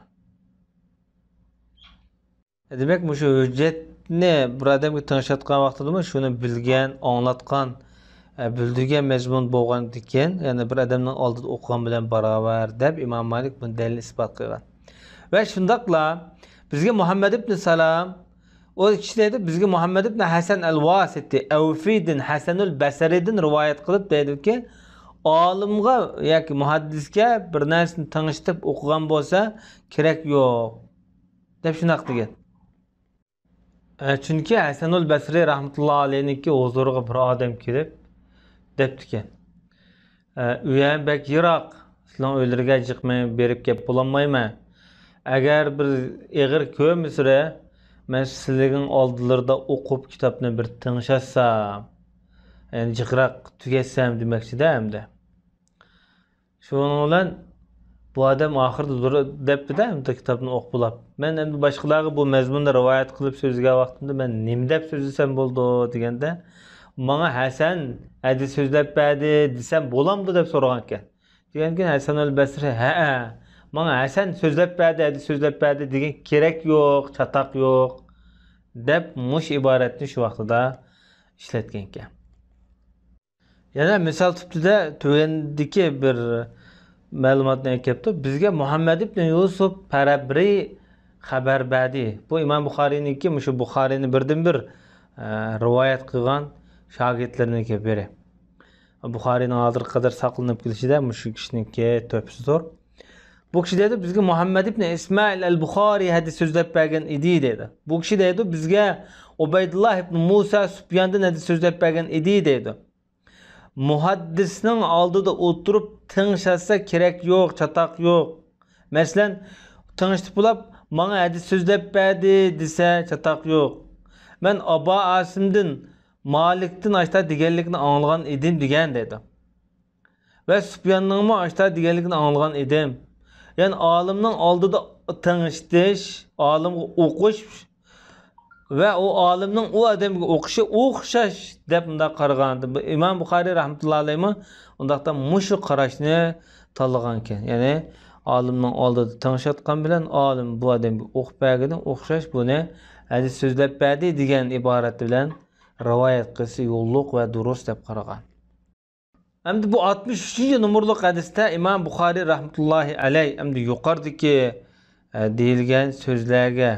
دېمەك، مۇشۇ ھۆججەتنى بىر ئادەمگە تىڭشاتقان ۋاقتىدىمۇ شۇنى بىلگەن، ئاڭلاتقان، ئە، بىلدۈرگەن مەزمۇن بولغاندىكىن، يەنى بىر ئادەمنىڭ ئالدىدا ئوقۇغان بىلەن باراۋەر، دەپ ئىمام مالىك بۇنى دەلىل ئىسپات قىلغان. ۋە شۇنداقلا بىزگە مۇھەممەد ئىبنى سالام، ئۇ كىشى دەيدۇ، بىزگە مۇھەممەد ئىبنى ھەسەن ئەل ۋاسىتى ئەۋفىدىن، ھەسەنۇل بەسرىدىن رىۋايەت قىلىپ دەيدۇكى، ئالىمغا ياكى مۇھەددىسكە بىر نەرسىنى تىڭشىتىپ ئوقۇغان بولسا، كېرەك يوق، دەپ شۇنداق دېگەن. ئە، چۈنكى ھەسەنۇل بەسرى رەھمەتۇللا ئەلەيھنىڭكى ھۇزۇرىغا بىر ئادەم كېلىپ دەپتىكەن، ئە، «ئۆيەم بەك يىراق، سىلىنىڭ ئۆيلىرىگە جىق مەن بېرىپ كەپ بولالمايمەن. ئەگەر بىر ئېغىر كۆرمىسىلە، مەن سىلىنىڭ ئالدىلىرىدا ئوقۇپ كىتابنى بىر تىڭشاتسام، يەنى جىقراق تۈگەتسەم» دېمەكچىدە ئەمدى. شۇنىڭ بىلەن بۇ ئادەم ئاخىرىدا زور دەپتىدە، ئەمدى كىتابنى ئوقۇپ بولاپ، «مەن ئەمدى باشقىلارغا بۇ مەزمۇننى رىۋايەت قىلىپ سۆزلىگەن ۋاقتىمدا مەن نېمە دەپ سۆزلىسەم بولىدۇ؟» دېگەندە، «ماڭا ھەسەن ھەدىس سۆزلەپ بەردى دېسەم بولامدۇ؟» دەپ سورىغانىكەن. دېگەندىكىن ھەسەنۇل بەسرى، «ھەئە، ماڭا ھەسەن سۆزلەپ بەردى، ھەدىس سۆزلەپ بەردى دېگەن كېرەك يوق، چاتاق يوق» دەپ مۇشۇ ئىبارەتنى شۇ ۋاقتىدا ئىشلەتكەنىكەن. يەنە مىسال سۈپىتىدە تۆۋەندىكى بىر مەلۇماتنى ئەكەپتۇ. بىزگە مۇھەممەد ئىبنى يۈسۈپ پەرەبرى خەۋەر بەردى. بۇ ئىمام بۇخارىينىڭكى، مۇشۇ بۇخارىينى بىردىنبىر، ئە، رىۋايەت قىلغان شاگىرتلىرىنىڭكى بىرى. بۇخارىينىڭ ھازىرغا قەدەر ساقلىنىپ كېلىشىدە مۇشۇ كىشىنىڭكى تۆھپىسى زور. بۇ كىشى دەيدۇ، بىزگە مۇھەممەد ئىبنى ئىسمائىل ئەل بۇخارىي ھەدىس سۆزلەپ بەرگەن ئىدى دەيدۇ. بۇ كىشى دەيدۇ، بىزگە ئۇبەيدۇللا ئىبنى مۇسا سۇپياندىن ھەدىس سۆزلەپ بەرگەن ئىدى دەيدۇ. مۇھەددىسنىڭ ئالدىدا ئولتۇرۇپ تىڭشاتسا كېرەك يوق، چاتاق يوق. مەسىلەن، تىڭشىتىپ بولاپ، ماڭا ھەدىس سۆزلەپ بەردى دېسە، چاتاق يوق. مەن ئابا ئاسىمدىن، مالىكتىن ئاشتا دېگەنلىكنى ئاڭلىغان ئىدىم دېگەن دەيدۇ. ۋە سۇپياننىڭمۇ ئاشتا دېگەنلىكىنى ئاڭلىغان ئىدىم. يەنى ئالىمنىڭ ئالدىدا تىڭشىتىش، ئالىمغا ئوقۇش، ۋە ئۇ ئالىمنىڭ ئۇ ئادەمگە ئوقۇشى ئوخشاش دەپ مۇنداق قارىغان. بۇ ئىمام بۇخارىي رەھمەتۇللا ئەلەيھمۇ ئۇنداقتا مۇشۇ قاراشنى تاللىغانكەن. يەنى ئالىمنىڭ ئالدىدا تىڭشاتقان بىلەن ئالىم بۇ ئادەمگە ئوقۇپ بەرگىنى ئوخشاش، بۇنى ھەدىس سۆزلەپ بەردى دېگەن ئىبارەت بىلەن رىۋايەت قىلسا يوللۇق ۋە دۇرۇس دەپ قارىغان. ئەمدى بۇ ئاتمىش ئۈچىنچى نومۇرلۇق ھەدىستە ئىمام بۇخارىي رەھمەتۇللاھى ئەلەي ئەمدى يۇقىرىدىكى، ئە، دېيىلگەن سۆزلەرگە،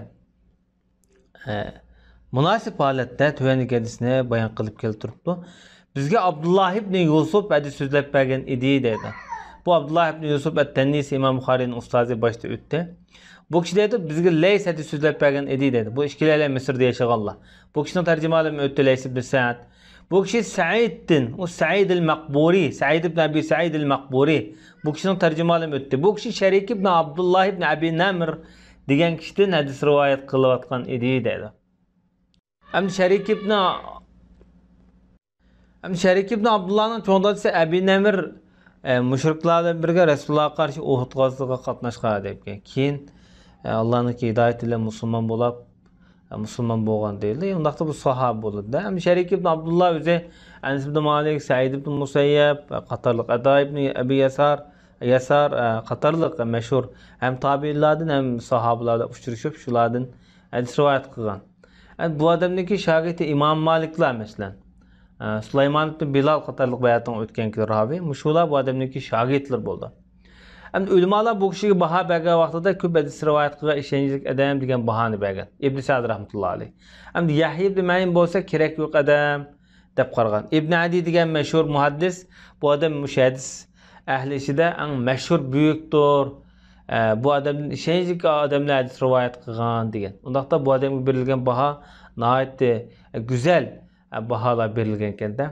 ئە، مۇناسىپ ھالەتتە تۆۋەندىكى ھەدىسنى بايان قىلىپ كەلتۈرۈپتۇ. بىزگە ئابدۇللاھ ئىبنى يۈسۈپ ھەدىس سۆزلەپ بەرگەن ئىدى دەيدۇ. بۇ ئابدۇللاھ ئىبنى يۈسۈپ ئەت-تەننىسى ئىمام بۇخارىينىڭ ئۇستازى باشتا ئۆتتى. بۇ كىشى دەيدۇ، بىزگە لەيس ھەدىس سۆزلەپ بەرگەن ئىدى دەيدۇ. بۇ ئىككىلەيلەن مىسىردا ياشىغانلار. بۇ كىشىنىڭ تەرجىمىھالىمۇ ئۆتتى، لەيس ئىبنى سەئد. بۇ كىشى سەئىدتىن، ئۇ سەئىدىل مەقبۇرى، سەئىد ئىبن ئەبى سەئىدىل مەقبۇرى. بۇ كىشىنىڭ تەرجىمىھالىمۇ ئۆتتى. بۇ كىشى شەرىك ئىبن ئابدۇللاھ ئىبن ئەبى نەمر دېگەن كىشىدىن ھەدىس رىۋايەت قىلىۋاتقان ئىدى دەيدۇ. ئەمدى شەرىك ئىبن ئەمدى شەرىك ئىبن ئابدۇللانىڭ چوڭ دادىسى ئەبى نەمر، ئە، مۇشرىكلار بىلەن بىرگە رەسۇلۇللاھقا قارشى ئۇھۇد غازىسىغا قاتناشقان ئىدى. كېيىن، ئە، ئاللانىڭكى ھىدايىتى بىلەن مۇسۇلمان بولاپ، ئە، مۇسۇلمان بولغان دېيىلدى. ئۇنداقتا بۇ ساھابە بولىدۇ. ئەمدى شەرىك ئىبن ئابدۇللا ئۆزى ئەنەس ئىبن مالىك، سەئىد ئىبن مۇسەييەب، ئە، قاتارلىق ئەتا ئىبن ئەبى يەسار، يەسار، ئە، قاتارلىق مەشھۇر ھەم تابىئىنلاردىن ھەم ساھابىلاردىن ئۇچرىشىپ، شۇلاردىن ھەدىس رىۋايەت قىلغان. ئەمدى بۇ ئادەمنىڭكى شاگىرتى ئىمام مالىكلار، مەسىلەن، ئە، سۇلايمان ئىبن بىلال قاتارلىق باياتىڭ ئۆتكەنكى راۋى، مۇشۇلار بۇ ئادەمنىڭكى شاگىرتلىرى بولىدۇ. ئەمدى ئۆلىمالار بۇ كىشىگە باھا بەرگەن ۋاقتىدا كۆپ ھەدىس رىۋايەت قىلغان، ئىشەنچلىك ئادەم دېگەن باھانى بەرگەن. ئىبن سەئد رەھمەتۇللا ئەلەيھ. ئەمدى يەھيا ئىبن مەئىن بولسا كېرەك يوق ئادەم دەپ قارىغان. ئىبن ئەدى دېگەن مەشھۇر مۇھەددىس، بۇ ئادەم مۇشۇ ھەدىس ئەھلى ئىچىدە ئەڭ مەشھۇر، بۈيۈكتۇر. ئە، بۇ ئادەمدىن ئىشەنچلىك ئادەملەر ھەدىس رىۋايەت قىلغان دېگەن. ئۇنداقتا بۇ ئادەمگە بېرىلگەن باھا ناھايىتى، ئە، گۈزەل، ئە، باھالار بېرىلگەنكەن-دە.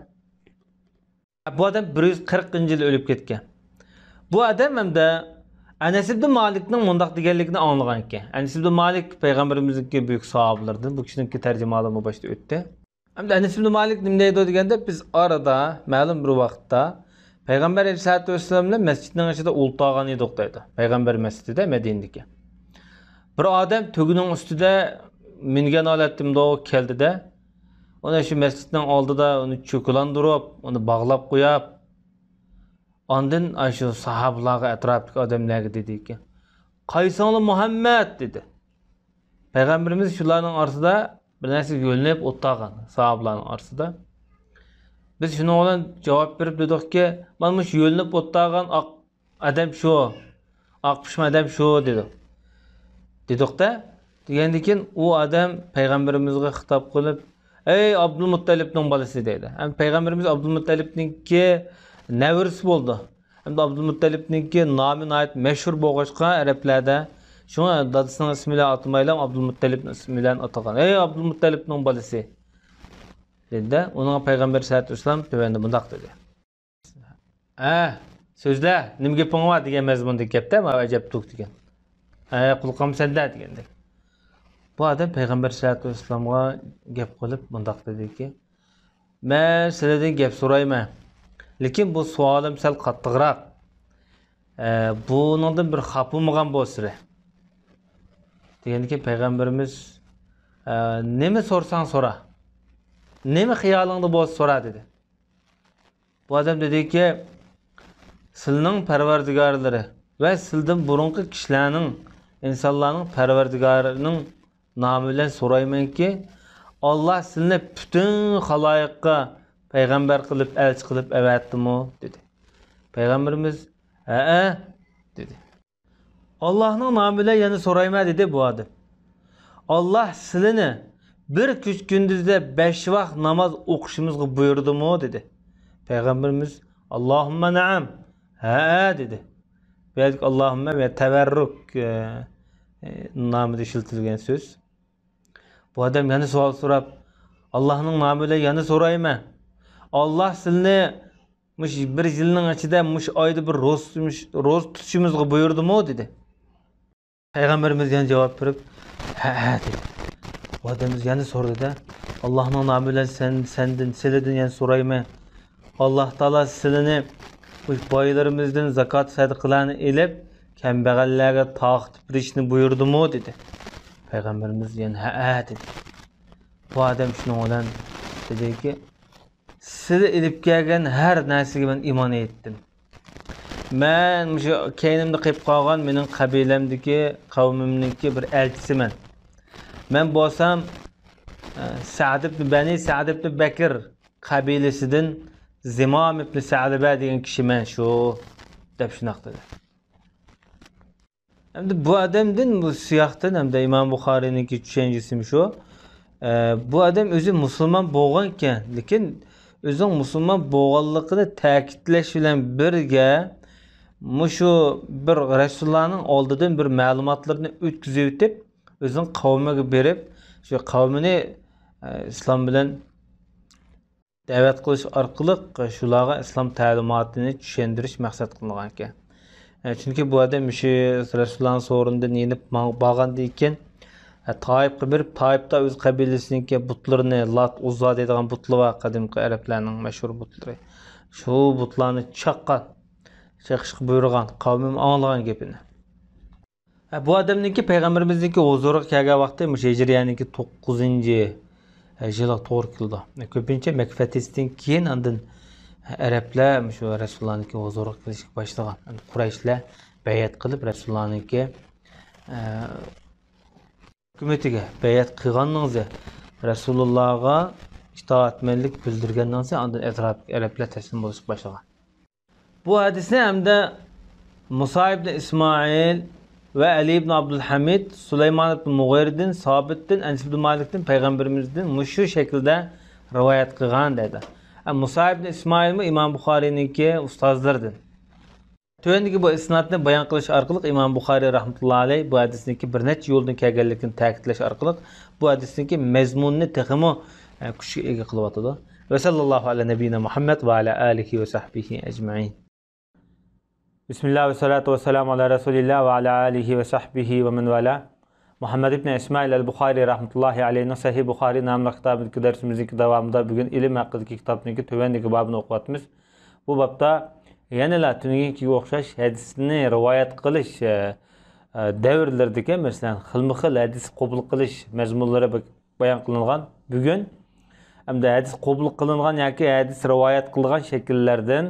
بۇ ئادەم بىر يۈز قىرىقىنچى يىلى ئۆلۈپ كەتكەن. بۇ ئادەم ھەمدە ئەنەس ئىبن مالىكنىڭ مۇنداق دېگەنلىكىنى ئاڭلىغان ئىكەن. ئەنەس ئىبن مالىك پەيغەمبىرىمىزنىڭكى بۈيۈك ساھابىلىرىدىن، بۇ كىشىنىڭكى تەرجىمىھالىمۇ باشتا ئۆتتى. ئەمدى ئەنەس ئىبن مالىك نېمە دەيدۇ دېگەندە، بىز ئارىدا مەلۇم بىر ۋاقىتتا پەيغەمبەر ئەلەيھىسسالاتۇ ۋەسسالام بىلەن مەسچىتنىڭ ئىچىدە ئولتۇرغان ئىدۇق دەيدۇ. پەيغەمبەر مەسچىتىدە، مەدىنىدىكى. بىر ئادەم تۆگىنىڭ ئۈستىدە مىنگەن ھالەتتىمدۇ كەلدى-دە، ئۇنى شۇ مەسچىتنىڭ ئالدىدا ئۇنى چوكىلاندۇرۇپ، ئۇنى باغلاپ قويۇپ، ئاندىن ئاشۇ ساھابىلارغا، ئەتراپتىكى ئادەملەرگە دېدىكى، «قايسىڭلار مۇھەممەد؟» دېدى. پەيغەمبىرىمىز شۇلارنىڭ ئارىسىدا بىر نەرسىگە يۆلىنىپ ئولتۇرغان، ساھابىلارنىڭ ئارىسىدا. بىز شۇنىڭ بىلەن جاۋاب بېرىپ دېدۇقكى، «مانا مۇشۇ يۆلىنىپ ئولتۇرغان ئاق ئادەم شۇ، ئاق پۇشما ئادەم شۇ» دېدۇق. دېدۇق-دە، دېگەندىن كېيىن ئۇ ئادەم پەيغەمبىرىمىزگە خىتاب قىلىپ، «ئەي ئابدۇلمۇتتەلىپنىڭ بالىسى» دەيدۇ. ھەم پەيغەمبىرىمىز ئابدۇلمۇتتەلىپنىڭكى نەۋرىسى بولدى. ئەمدى ئابدۇلمۇتتەلىپنىڭكى نامى ناھايىتى مەشھۇر بولغاچقا ئەرەبلەردە، شۇڭا دادىسىنىڭ ئىسمى بىلەن ئاتىمايلا ئابدۇلمۇتتەلىپنىڭ ئىسمى بىلەن ئاتىغان. «ئەي ئابدۇلمۇتتەلىپنىڭ بالىسى» دېدى-دە، ئۇنىڭغا پەيغەمبەر سەللەللاھۇ ئەلەيھى ۋەسەللەم تۆۋەندە مۇنداق دېدى. «ھە، سۆزلە، نېمە گېپىڭ بار؟» دېگەن مەزمۇندىكى گەپتە، ماۋۇ ئەجەب تۇك دېگەن. «ھە، قۇلىقىم سەندە» دېگەندەك. بۇ ئادەم پەيغەمبەر سەللەللاھۇ ئەلەيھى ۋەسەللەمغا گەپ قىلىپ مۇنداق دېدىكى، «مەن سىلەردىن گەپ سورايمەن، لېكىن بۇ سوئالىم سەل قاتتىقراق. ئە، بۇنىڭدىن بىر خاپا بولمىغان بولسىلە.» دېگەندىكىن پەيغەمبىرىمىز، «ئە، نېمە سورىساڭ سورا. نېمە خىيالىڭدا بولسا سورا» دېدى. بۇ ئادەم دېدىكى، «سىلىنىڭ پەرۋەردىگارلىرى ۋە سىلىدىن بۇرۇنقى كىشىلەرنىڭ، ئىنسانلارنىڭ پەرۋەردىگارىنىڭ نامى بىلەن سورايمەنكى، ئاللا سىلىنى پۈتۈن خالايىققا پەيغەمبەر قىلىپ، ئەلچى قىلىپ ئەۋەتتىمۇ؟» دېدى. پەيغەمبىرىمىز، «ھەئە» دېدى. «ئاللاھنىڭ نامى بىلەن يەنە سورايمەن» دېدى بۇ ئادەم. «ئاللاھ سىلىنى بىر كۈچ كۈندۈزدە بەش ۋاق ناماز ئوقۇشىمىزغا بۇيرۇدىمۇ؟» دېدى. پەيغەمبىرىمىز، «ئاللاھۇممە نەئەم، ھەئە» دېدى. بۇ يەردىكى «ئاللاھۇممە» ۋە تەۋەررۇك، ئە، ئە، نامىدا ئىشلىتىلگەن سۆز. بۇ ئادەم يەنە سوئال سوراپ، «ئاللاھنىڭ نامى بىلەن يەنە سورايمەن. ئاللاھ سىلىنى مۇشۇ بىر يىلنىڭ ئىچىدە مۇشۇ ئايدا بىر روزا، روزا تۇتۇشىمىزغا بۇيرۇدىمۇ؟» دېدى. پەيغەمبىرىمىز يەنە جاۋاب بېرىپ، «ھەئە» دېدى. ئۇ ئادەممىز يەنە سورىدى-دە، «ئاللاھنىڭ نامى بىلەن سەن، سەندىن، سىلىدىن يەنە سورايمەن. ئاللاھ تائالا سىلىنى مۇشۇ بايلىرىمىزدىن زاكات سەدىقىلەرنى ئېلىپ، كەمبەغەللەرگە تارقىتىپ بېرىشنى بۇيرۇدىمۇ؟» دېدى. پەيغەمبىرىمىز يەنە، «ھەئە» دېدى. بۇ ئادەم شۇنىڭ بىلەن دېدىكى، سىلەر ئېلىپ كەلگەن ھەر نەرسىگە مەن ئىمان ئېيتتىم. مەن مۇشۇ كەينىمدە قېلىپ قالغان مېنىڭ قەبىلەمدىكى، قەۋمىمنىڭكى بىر ئەلچىسىمەن. مەن بولسام، ئە، سەئد ئىبن، بەنى سەئد ئىبن بەكر قەبىلىسىدىن زىمام ئىبن سەلىبە دېگەن كىشىمەن شۇ، دەپ شۇنداق دېدى. ئەمدى بۇ ئادەمدىن، بۇ سىياقتىن، ھەمدە ئىمام بۇخارىينىڭكى چۈشەنچىسىمۇ شۇ. ئە، بۇ ئادەم ئۆزى مۇسۇلمان بولغانىكەن، لېكىن ئۆزىنىڭ مۇسۇلمان بولغانلىقىنى تەكىتلەش بىلەن بىرگە، مۇشۇ بىر رەسۇلۇللانىڭ ئالدىدىن بىر مەلۇماتلىرىنى ئۆتكۈزۈۋېتىپ، ئۆزىنىڭ قەۋمىگە بېرىپ، شۇ قەۋمىنى، ئە، ئىسلام بىلەن دەۋەت قىلىش ئارقىلىق شۇلارغا ئىسلام تەلىماتىنى چۈشەندۈرۈش مەقسەت قىلىنغان ئىكەن. ئە، چۈنكى بۇ ئادەم مۇشۇ رەسۇلۇللانىڭ سورۇنىدىن يېنىپ ماڭ-، بارغاندىن كېيىن، ئە، تائىپقا بېرىپ، تائىپتا ئۆز قەبىلىسىنىڭكى بۇتلىرىنى، لات، ئۇززا دەيدىغان بۇتلىرى بار، قەدىمكى ئەرەبلەرنىڭ مەشھۇر بۇتلىرى. شۇ بۇتلارنى چاققان، چېقىشقا بۇيرۇغان، قەۋمىمۇ ئاڭلىغان گېپىنى. ھە، بۇ ئادەمنىڭكى پەيغەمبىرىمىزنىڭكى ھۇزۇرىغا كەلگەن ۋاقتى مۇشۇ ھىجرىيەنىڭكى توققۇزىنچى يىلىغا توغرا كېلىدۇ. كۆپىنچە مەككە پەتھىسىدىن كېيىن ئاندىن ئەرەبلەر مۇشۇ رەسۇلۇللانىڭكى ھۇزۇرىغا كېلىشكە باشلىغان. ئەمدى قۇرەيشلەر بەيئەت قىلىپ رەسۇلۇللانىڭكى، ئە، ھۆكۈمىتىگە بەيئەت قىلغانلىقىڭىزنى، رەسۇلۇللاغا ئىتائەتمەنلىك بىلدۈرگەنلىكىڭىزنى ئاندىن ئەتراپتىكى ئەرەبلەر تەسلىم بولۇشقا باشلىغان. بۇ ھەدىسنى ھەمدە مۇسا ئىبن ئىسمائىل ۋە ئەلى ئىبن ئابدۇلھەمىد، سۇلايمان ئىبن مۇغىرىدىن، سابىتتىن، ئەنەس ئىبن مالىكتىن پەيغەمبىرىمىزدىن مۇشۇ شەكىلدە رىۋايەت قىلغان دەيدۇ. ئە، مۇسا ئىبن ئىسمائىلمۇ ئىمام بۇخارىينىڭكى ئۇستازلىرىدىن. تۆۋەندىكى بۇ ئىسنادنى بايان قىلىش ئارقىلىق ئىمام بۇخارىي رەھمەتۇللا ئەلەيھ بۇ ھەدىسنىڭكى بىر نەچچە يولدىن كەلگەنلىكىنى تەكىتلەش ئارقىلىق بۇ ھەدىسنىڭكى مەزمۇنىنى تېخىمۇ، ئە، كۈچكە ئىگە قىلىۋاتىدۇ. ۋە سەللەللاھۇ ئەلە نەبىيىنا مۇھەممەد ۋە ئەلە ئالىھى ۋە سەھبىھى ئەجمەئىن. بىسمىللا ۋە سالاتۇ ۋە سالامۇ ئەلا رەسۇلىللا ۋە ئەلە ئالىھى ۋە سەھبىھى ۋە مەن ۋالا. مۇھەممەد ئىبن ئىسمائىل ئەل بۇخارىي رەھمەتۇللاھى ئەلەيھنىڭ سەھىھ بۇخارىي ناملىق كىتابىدىكى دەرسىمىزنىڭكى داۋامىدا بۈگۈن ئىلىم ھەققىدىكى كىتابنىڭكى تۆۋەندىكى بابىنى ئوقۇۋاتىمىز. بۇ بابتا يەنىلا تۈنۈگۈنكىگە ئوخشاش ھەدىسنى رىۋايەت قىلىش، ئە، ئە، دەۋرلىرىدىكى، مەسىلەن، خىلمۇ خىل ھەدىس قوبۇل قىلىش مەزمۇنلىرى بە-، بايان قىلىنغان. بۈگۈن ئەمدى ھەدىس قوبۇل قىلىنغان ياكى ھەدىس رىۋايەت قىلغان شەكىللەردىن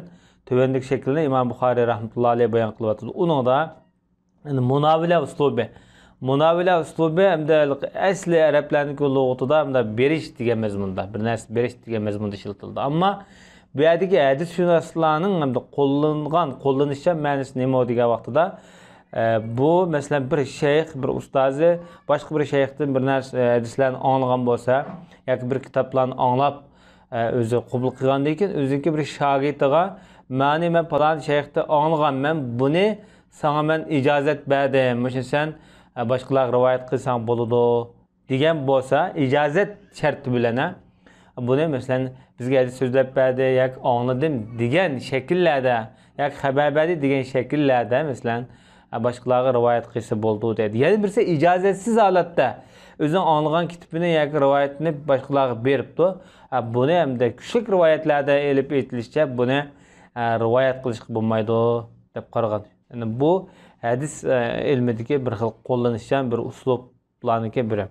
تۆۋەندىكى شەكىلنى ئىمام بۇخارىي رەھمەتۇللا ئەلەيھ بايان قىلىۋاتىدۇ. ئۇنىڭدا، يەنى مۇناۋىلە ئۇسلۇبى. مۇناۋىلە ئۇسلۇبى ئەمدى ئەسلى ئەرەبلەرنىڭكى لۇغىتىدا ئەمدى بېرىش دېگەن مەزمۇندا، بىر نەرسە بېرىش دېگەن مەزمۇندا ئىشلىتىلىدۇ. ئەمما بۇ يەردىكى ھەدىسشۇناسلارنىڭ ئەمدى قوللانغان، قوللىنىشچان مەنىسى نېمە دېگەن ۋاقتىدا، ئە، بۇ، مەسىلەن، بىر شەيخ، بىر ئۇستازى باشقا بىر شەيختىن بىر نەرسە، ئە، ھەدىسلەرنى ئاڭلىغان بولسا ياكى بىر كىتابلارنى ئاڭلاپ، ئە، ئۆزى قوبۇل قىلغاندىن كېيىن ئۆزىنىڭكى بىر شاگىرتىغا، مانى مەن پالان شەيختىن ئاڭلىغان، مەن بۇنى ساڭا مەن ئىجازەت بەردىم، مۇشۇنى سەن، ئە، باشقىلارغا رىۋايەت قىلساڭ بولىدۇ، دېگەن بولسا، ئىجازەت شەرتى بىلەن، ھە، بۇنى، مەسىلەن، بىزگە ھەدىس سۆزلەپ بەردى ياكى ئاڭلىدىم دېگەن شەكىللەردە ياكى خەۋەر بەردى دېگەن شەكىللەردە، مەسىلەن، باشقىلارغا رىۋايەت قىلسا بولىدۇ دەيدۇ. يەنە بىرسى ئىجازەتسىز ھالەتتە ئۆزىنىڭ ئاڭلىغان كىتابىنى ياكى رىۋايىتىنى باشقىلارغا بېرىپتۇ. بۇنى ئەمدى كۈچلۈك رىۋايەتلەردە ئېلىپ ئېيتىلىشىچە، بۇنى رىۋايەت قىلىشقا بولمايدۇ دەپ قارىغان. يەنى بۇ ھەدىس ئىلمىدىكى بىر خىل قوللىنىشچان بىر ئۇسلۇب. بۇلارنىڭكى بىرى.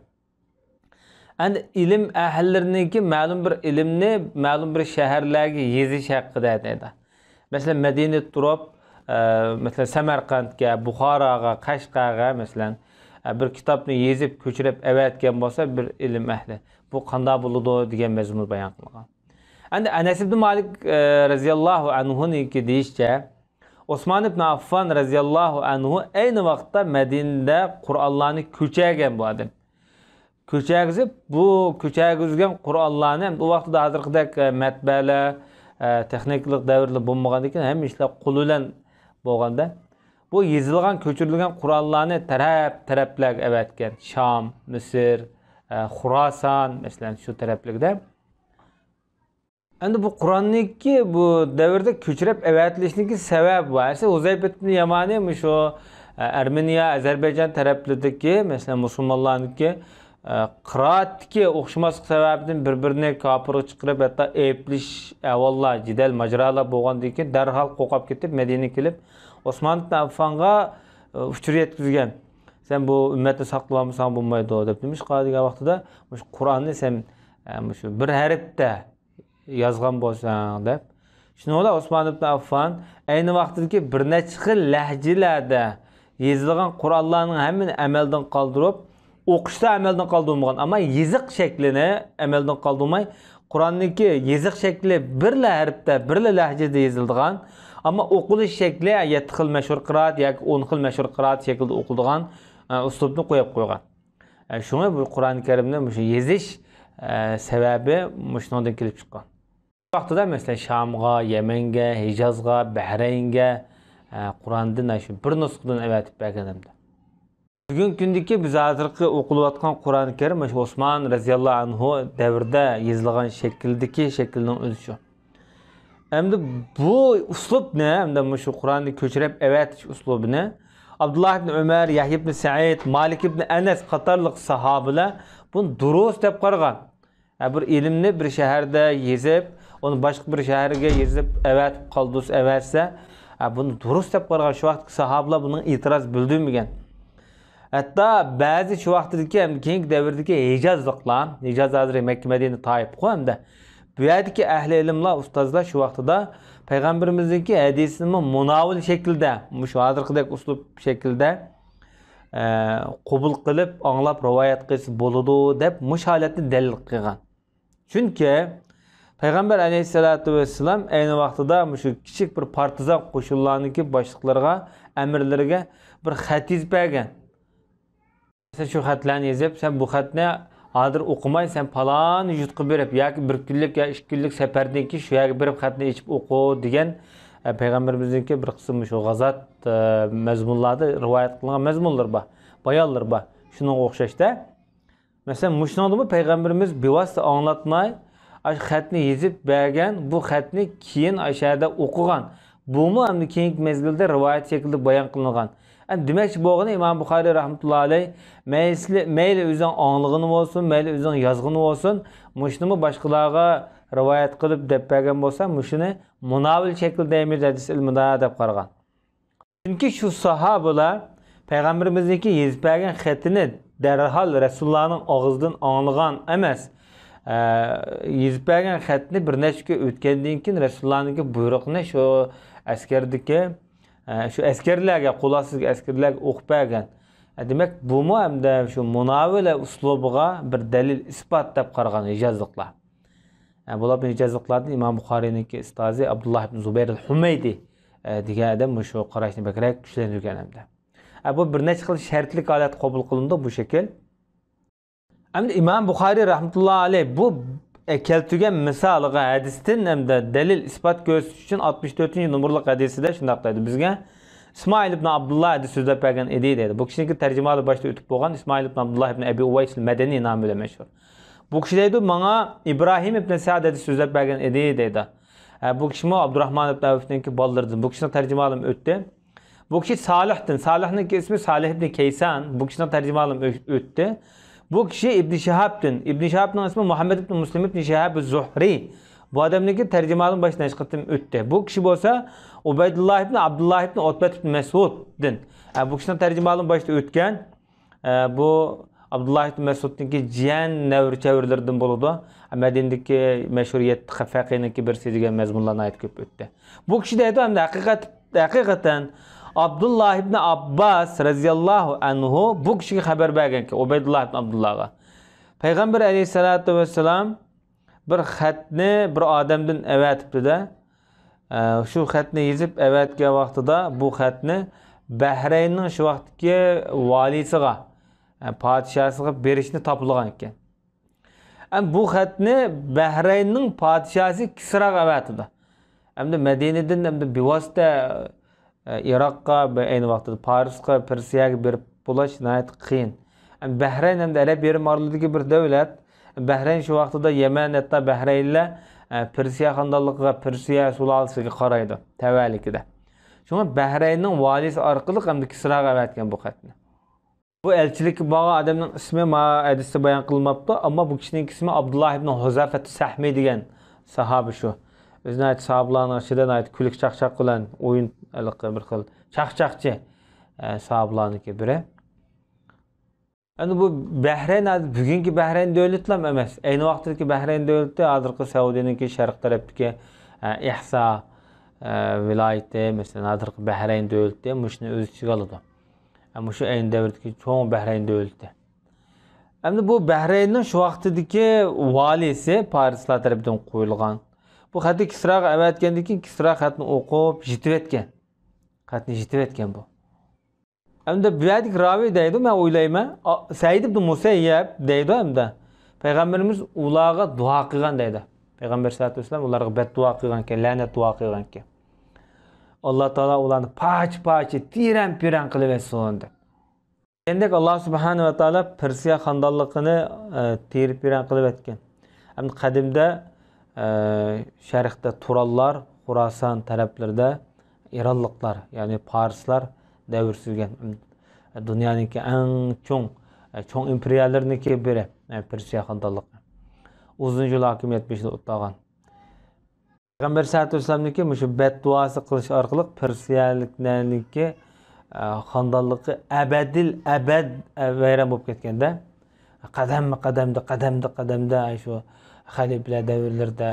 ئەمدى ئىلىم ئەھلىلىرىنىڭكى مەلۇم بىر ئىلىمنى مەلۇم بىر شەھەرلەرگە يېزىش ھەققىدە دەيدۇ. مەسىلەن، مەدىنىدە تۇرۇپ، ئە، مەسىلەن، سەمەرقەنتكە، بۇخاراغا، قەشقەرگە، مەسىلەن، ئە، بىر كىتابنى يېزىپ، كۆچۈرۈپ ئەۋەتكەن بولسا بىر ئىلىم ئەھلى، بۇ قانداق بولىدۇ دېگەن مەزمۇن بايان قىلغان. ئەمدى ئەنەس ئىبن مالىك، ئە، رەزىياللاھۇ ئەنھۇنىڭكى دېيىشىچە، ئوسمان ئىبن ئاففان رەزىياللاھۇ ئەنھۇ ئەينى ۋاقىتتا مەدىنىدە قۇرئانلارنى كۆچۈرگەن بۇ ئادەم. كۆچۈرگۈزۈپ، بۇ كۆچۈرگۈزگەن قۇرئانلارنى، ئەمدى ئۇ ۋاقىتتا ھازىرقىدەك، ئە، مەتبەئەلەر، ئە، تېخنىكىلىق دەۋرلەر بولمىغاندىكىن، ھەممە ئىشلار قول بىلەن بولغاندا، بۇ يېزىلغان، كۆچۈرۈلگەن قۇرئانلارنى تەرەپ-تەرەپلەرگە ئەۋەتكەن. شام، مىسىر، ئە، خۇراسان، مەسىلەن، شۇ تەرەپلىكىدە. ئەمدى بۇ قۇرئاننىڭكى بۇ دەۋردە كۆچۈرۈپ ئەۋەتىلىشىنىڭكى سەۋەبى بار. ئەسلى ھۇزەيپەت ئىبن يامانى مۇشۇ، ئە، ئەرمېنىيە، ئەزەربەيجان تەرەپلىرىدىكى، مەسىلەن، مۇسۇلمانلارنىڭكى، ئە، قىرائەتتىكى ئوخشىماسلىق سەۋەبىدىن بىر-بىرىنى كاپىرغا چىقىرىپ، ھەتتا ئەيىبلىشىش ئەھۋاللار، جېدەل، ماجىرالار بولغاندىن كېيىن، دەرھال قورقۇپ كېتىپ، مەدىنىگە كېلىپ، ئوسمان ئىبن ئەففانغا، ئە، ئۇچۇر يەتكۈزگەن. سەن بۇ ئۈممەتنى ساقلىۋالمىساڭ بولمايدۇ، دەپ. نېمىشقا دېگەن ۋاقتىدا، مۇشۇ قۇرئاننى سەن ئە، مۇشۇ بىر ھەرپتە يازغان بولساڭ دەپ. شۇنىڭ بىلەن ئوسمان ئىبن ئاففان ئەينى ۋاقتىدىكى بىر نەچچە خىل لەھجىلەردە يېزىلغان قۇرئانلارنىڭ ھەممىنى ئەمەلدىن قالدۇرۇپ، ئوقۇشتا ئەمەلدىن قالدۇرمىغان، ئەمما يېزىق شەكلىنى ئەمەلدىن قالدۇرماي، قۇرئاننىڭكى يېزىق شەكلى بىرلا ھەرپتە، بىرلا لەھجىدە يېزىلىدىغان، ئەمما ئوقۇلۇش شەكلى يەتتە خىل مەشھۇر قىرائەت ياكى ئون خىل مەشھۇر قىرائەت شەكلىدە ئوقۇلىدىغان، ئە، ئۇسلۇبنى قويۇپ قويغان. ئە، شۇڭا بۇ قۇرئان كەرىمنى مۇشۇ يېزىش، ئە، سەۋەبى مۇشۇنىڭدىن كېلىپ چىققان. ۋاقتىدا، مەسىلەن، شامغا، يەمەنگە، ھىجازغا، بەھرەينگە، ئە، قۇرئاندىن شۇ بىر نۇسخىدىن ئەۋەتىپ بەرگەن ئەمدى. بۈگۈنكى كۈندىكى بىز ھازىرقى ئوقۇلۇۋاتقان قۇرئان كەرىم مۇشۇ ئوسمان رەزىياللاھۇ ئەنھۇ دەۋرىدە يېزىلغان شەكىلدىكى شەكىلنىڭ ئۆزى شۇ. ئەمدى بۇ ئۇسلۇبنى، ئەمدى مۇشۇ قۇرئاننى كۆچۈرۈپ ئەۋەتىش ئۇسلۇبىنى ئابدۇللا ئىبن ئۆمەر، يەھيا ئىبن سەئىد، مالىك ئىبن ئەنەس قاتارلىق ساھابىلەر بۇنى دۇرۇس دەپ قارىغان. ھە، بىر ئىلىمنى بىر شەھەردە يېزىپ، ئۇنى باشقا بىر شەھەرگە يېزىپ ئەۋەتىپ قالدۇرسا، ئەۋەتسە، ھە، بۇنى دۇرۇس دەپ قارىغان. شۇ ۋاقىتتىكى ساھابىلار بۇنىڭغا ئېتىراز بىلدۈرمىگەن. ھەتتا بەزى شۇ ۋاقتىدىكى ھەم كېيىنكى دەۋردىكى ھىجازلىقلار، ھىجاز ھازىر مەككە مەدىنە تائىپقۇ ھەمدە بۇ يەردىكى ئەھلى ئىلىملار، ئۇستازلار شۇ ۋاقتىدا پەيغەمبىرىمىزنىڭكى ھەدىسىنىمۇ مۇناۋىل شەكلىدە، مۇشۇ ھازىرقىدەك ئۇسلۇب شەكلىدە، ئە، قوبۇل قىلىپ، ئاڭلاپ، رىۋايەت قىلسا بولىدۇ دەپ مۇشۇ ھالەتنى دەلىل قىلغان. چۈنكى پەيغەمبەر ئەلەيھىسسالاتۇ ۋەسسالام ئەينى ۋاقتىدا مۇشۇ كىچىك بىر پارتىزان قوشۇنلارنىڭكى باشلىقلىرىغا، ئەمىرلىرىگە بىر خەت يېزىپ بەرگەن. سەن شۇ خەتلەرنى يېزىپ، سەن بۇ خەتنى ھازىر ئوقۇماي، سەن پالان يۇرتقا بېرىپ ياكى بىر كۈنلۈك يا ئىككى كۈنلۈك سەپەردىن كېيىن شۇ يەرگە بېرىپ خەتنى ئېچىپ ئوقۇ دېگەن، ئە، پەيغەمبىرىمىزنىڭكى بىر قىسىم مۇشۇ غازات، ئە، مەزمۇنلاردا رىۋايەت قىلىنغان مەزمۇنلىرى بار، بايانلىرى بار. شۇنىڭغا ئوخشاشتا، مەسىلەن، مۇشۇنىڭدىمۇ پەيغەمبىرىمىز بىۋاسىتە ئاڭلاتماي، ئاشۇ خەتنى يېزىپ بەرگەن، بۇ خەتنى كېيىن ئاشۇ يەردە ئوقۇغان. بۇمۇ ئەمدى كېيىنكى مەزگىلدە رىۋايەت شەكلىدە بايان قىلىنغان. ئەمدى دېمەكچى بولغىنى، ئىمام بۇخارىي رەھمەتۇللا ئەلەي مەيلى، مەيلى ئۆزۈڭ ئاڭلىغىنى بولسۇن، مەيلى ئۆزۈڭ يازغىنى بولسۇن، مۇشۇنىمۇ باشقىلارغا رىۋايەت قىلىپ دەپ بەرگەن بولسا، مۇشۇنى مۇناۋىل شەكلىدە دەيمىز ھەدىس ئىلمىدا دەپ قارىغان. چۈنكى شۇ ساھابىلار پەيغەمبىرىمىزنىڭكى يېزىپ بەرگەن خېتىنى دەرھال رەسۇلۇللانىڭ ئاغزىدىن ئاڭلىغان ئەمەس. ئە، يېزىپ بەرگەن خەتنى بىر نەچچە كۈن ئۆتكەندىن كېيىن رەسۇلۇللانىڭكى بۇيرۇقىنى شۇ ئەسكەردىكى، ئە، شۇ ئەسكەرلەرگە، قول ئاستىدىكى ئەسكەرلەرگە ئوقۇپ بەرگەن. ئە، دېمەك، بۇمۇ ئەمدى شۇ مۇناۋىلە ئۇسلۇبىغا بىر دەلىل، ئىسپات دەپ قارىغان ھىجازلىقلار. ئە، بۇلار ھىجازلىقلاردىن ئىمام بۇخارىينىڭكى ئۇستازى ئابدۇللا ئىبن زۇبەير ئەل ھۇمەيدى، ئە، دېگەن ئادەم مۇشۇ قاراشنى بەكرەك كۈچلەندۈرگەن ئەمدى. ئە، بۇ بىر نەچچە خىل شەرتلىك ھالەتتە قوبۇل قىلىنىدۇ بۇ شەكىل. ئەمدى ئىمام بۇخارىي رەھمەتۇللا ئەلەي بۇ، ئە، كەلتۈرگەن مىسالىغا ھەدىستىن ئەمدى دەلىل، ئىسپات كۆرسىتىش ئۈچۈن ئاتمىش تۆتىنچى نومۇرلۇق ھەدىسىدە شۇنداق دەيدۇ: بىزگە ئىسمائىل ئىبن ئابدۇللا ھەدىس سۆزلەپ بەرگەن ئىدى دەيدۇ. بۇ كىشىنىڭكى تەرجىمىھالى باشتا ئۆتۈپ بولغان ئىسمائىل ئىبن ئابدۇللا ئىبن ئەبى ئۇۋەيس ئەل مەدەنى نامى بىلەن مەشھۇر. بۇ كىشى دەيدۇ، ماڭا ئىبراھىم ئىبن سەئد ھەدىس سۆزلەپ بەرگەن ئىدى دەيدۇ. ئە، بۇ كىشىمۇ ئابدۇراھمان ئىبن ئەۋفنىڭكى بالىلىرىدىن. بۇ كىشىنىڭ تەرجىمىھالىمۇ ئۆتتى. بۇ كىشى سالىھتىن، سالىھنىڭكى ئىسمى سالىھ ئىبن كەيسان. بۇ كىشىنىڭ تەرجىمىھالىمۇ ئۆ-، ئۆتتى. بۇ كىشى ئىبن شىھابتىن، ئىبن شىھابنىڭ ئىسمى مۇھەممەد ئىبن مۇسلىم ئىبن شىھاب زۇھرى. بۇ ئادەمنىڭكى تەرجىمىھالىمۇ باشتا نەچچە قېتىم ئۆتتى. بۇ كىشى بولسا ئۇبەيدۇللا ئىبن ئابدۇللا ئىبن ئۇتبەت ئىبن مەسئۇدتىن. ئە، بۇ كىشىنىڭ تەرجىمىھالىمۇ باشتا ئۆتكەن. ئە، بۇ ئابدۇللا ئىبن مەسئۇدنىڭكى جىيەن نەۋرە چەۋرىلىرىدىن بولىدۇ. مەدىنىدىكى مەشھۇر يەتتە فەقىھنىڭكى بىرسى دېگەن مەزمۇنلار ناھايىتى كۆپ ئۆتتى. بۇ كىشى دەيدۇ، ئەمدى ھەقىقەت، ھەقىقەتەن ئابدۇللا ئىبن ئابباس رەزىياللاھۇ ئەنھۇ بۇ كىشىگە خەۋەر بەرگەنكەن، ئۇبەيدۇللا ئىبن ئابدۇللاغا. پەيغەمبەر ئەلەيھىسسالاتۇ ۋەسسالام بىر خەتنى بىر ئادەمدىن ئەۋەتىپتۇ-دە. ئە، شۇ خەتنى يېزىپ ئەۋەتكەن ۋاقتىدا بۇ خەتنى بەھرەيننىڭ شۇ ۋاقىتتىكى ۋالىسىغا، ئە، پادىشاھسىغا بېرىشنى تاپىلىغان ئىكەن. ئەمدى بۇ خەتنى بەھرەيننىڭ پادىشاھى كىسراغا ئەۋەتىدۇ. ئەمدى مەدىنىدىن ئەمدى بىۋاسىتە ئىراققا، ئەينى ۋاقتىدا پارسقا، پېرسىيەگە بېرىپ بولاش ناھايىتى قىيىن. بەھرەين ھەمدە ئەرەب يېرىم ئارىلىدىكى بىر دۆلەت. بەھرەين شۇ ۋاقتىدا يەمەن، ھەتتا بەھرەينلەر، ئە، پېرسىيە خاندانلىقىغا، پېرسىيە سۇلالىسىگە قارايدۇ، تەۋەلىكىدە. شۇڭا بەھرەيننىڭ ۋالىسى ئارقىلىق ئەمدى كىسراغا ئەۋەتكەن بۇ خەتنى. بۇ ئەلچىلىككە بارغان ئادەمنىڭ ئىسمى ما ھەدىستە بايان قىلىنماپتۇ، ئەمما بۇ كىشىنىڭ ئىسمى ئابدۇللا ئىبن ھۇزەفەت سەھمى دېگەن ساھابە شۇ. ئۆزى ناھايىتى ساھابىلارنىڭ ئىچىدە ناھايىتى كۈلكە چاقچاق بىلەن ئويۇن، ھېلىقى بىر خىل چاقچاقچى، ئە، ساھابىلارنىڭكى بىرى. ئەمدى بۇ بەھرەين ھازىر بۈگۈنكى بەھرەين دۆلىتىلا ئەمەس. ئەينى ۋاقىتتىكى بەھرەين دۆلىتى ھازىرقى سەئۇدىنىڭكى شەرق تەرەپتىكى، ئە، ئەھسا، ئە، ۋىلايىتى، مەسىلەن، ھازىرقى بەھرەين دۆلىتى مۇشۇنى ئۆز ئىچىگە ئالىدۇ. ئە، مۇشۇ ئەينى دەۋردىكى چوڭ بەھرەين دۆلىتى. ئەمدى بۇ بەھرەيننىڭ شۇ ۋاقتىدىكى ۋالىسى پارسلار تەرىپىدىن قويۇلغان. بۇ خەتنى كىسراغا ئەۋەتكەندىن كېيىن كىسرا خەتنى ئوقۇپ يېتىۋەتكەن. خەتنى يېتىۋەتكەن بۇ. ئەمدى بۇ يەردىكى راۋى دەيدۇ، مەن ئويلايمەن، ئا، سەئىد ئىبن مۇسەييەب دەيدۇ ئەمدى. پەيغەمبىرىمىز ئۇلارغا دۇئا قىلغان دەيدۇ. پەيغەمبەر سەللەللاھۇ ئەلەيھى ۋەسەللەم ئۇلارغا بەددۇئا قىلغانكەن، لەنەت دۇئا قىلغانكەن. ئاللا تائالا ئۇلارنى پارچە-پارچە، تېرەن-پېرەن قىلىۋەتسۇن دەپ. دېگەندەك، ئاللا سۇبھانەھۇ ۋە تائالا پېرسىيە خانلىقىنى، ئە، تېرە-پېرەن قىلىۋەتكەن. ئەمدى قەدىمدە، ئە، شەرقتە تۇرانلار، خۇراسان تەرەپلىرىدە ئىرانلىقلار، يەنى پارسلار دەۋر سۈرگەن. دۇنيانىڭكى ئەڭ چوڭ، ئە، چوڭ ئىمپېرىيەلىرىنىڭكى بىرى، ئە، پېرسىيە خانلىقى. ئۇزۇن يىل ھاكىمىيەت بېشىدا ئولتۇرغان. پەيغەمبەر سەللەللاھۇ ئەلەيھى ۋەسەللەمنىڭكى مۇشۇ بەددۇئاسى قىلىش ئارقىلىق پېرسىيەلىكلەرنىڭكى، ئە، خاندانلىقى ئەبەدىل ئەبەد، ئە، ۋەيران بولۇپ كەتكەندە، قەدەممۇ قەدەمدە، قەدەمدە قەدەمدە، ئەي، شۇ خەلىپىلەر دەۋرلىرىدە،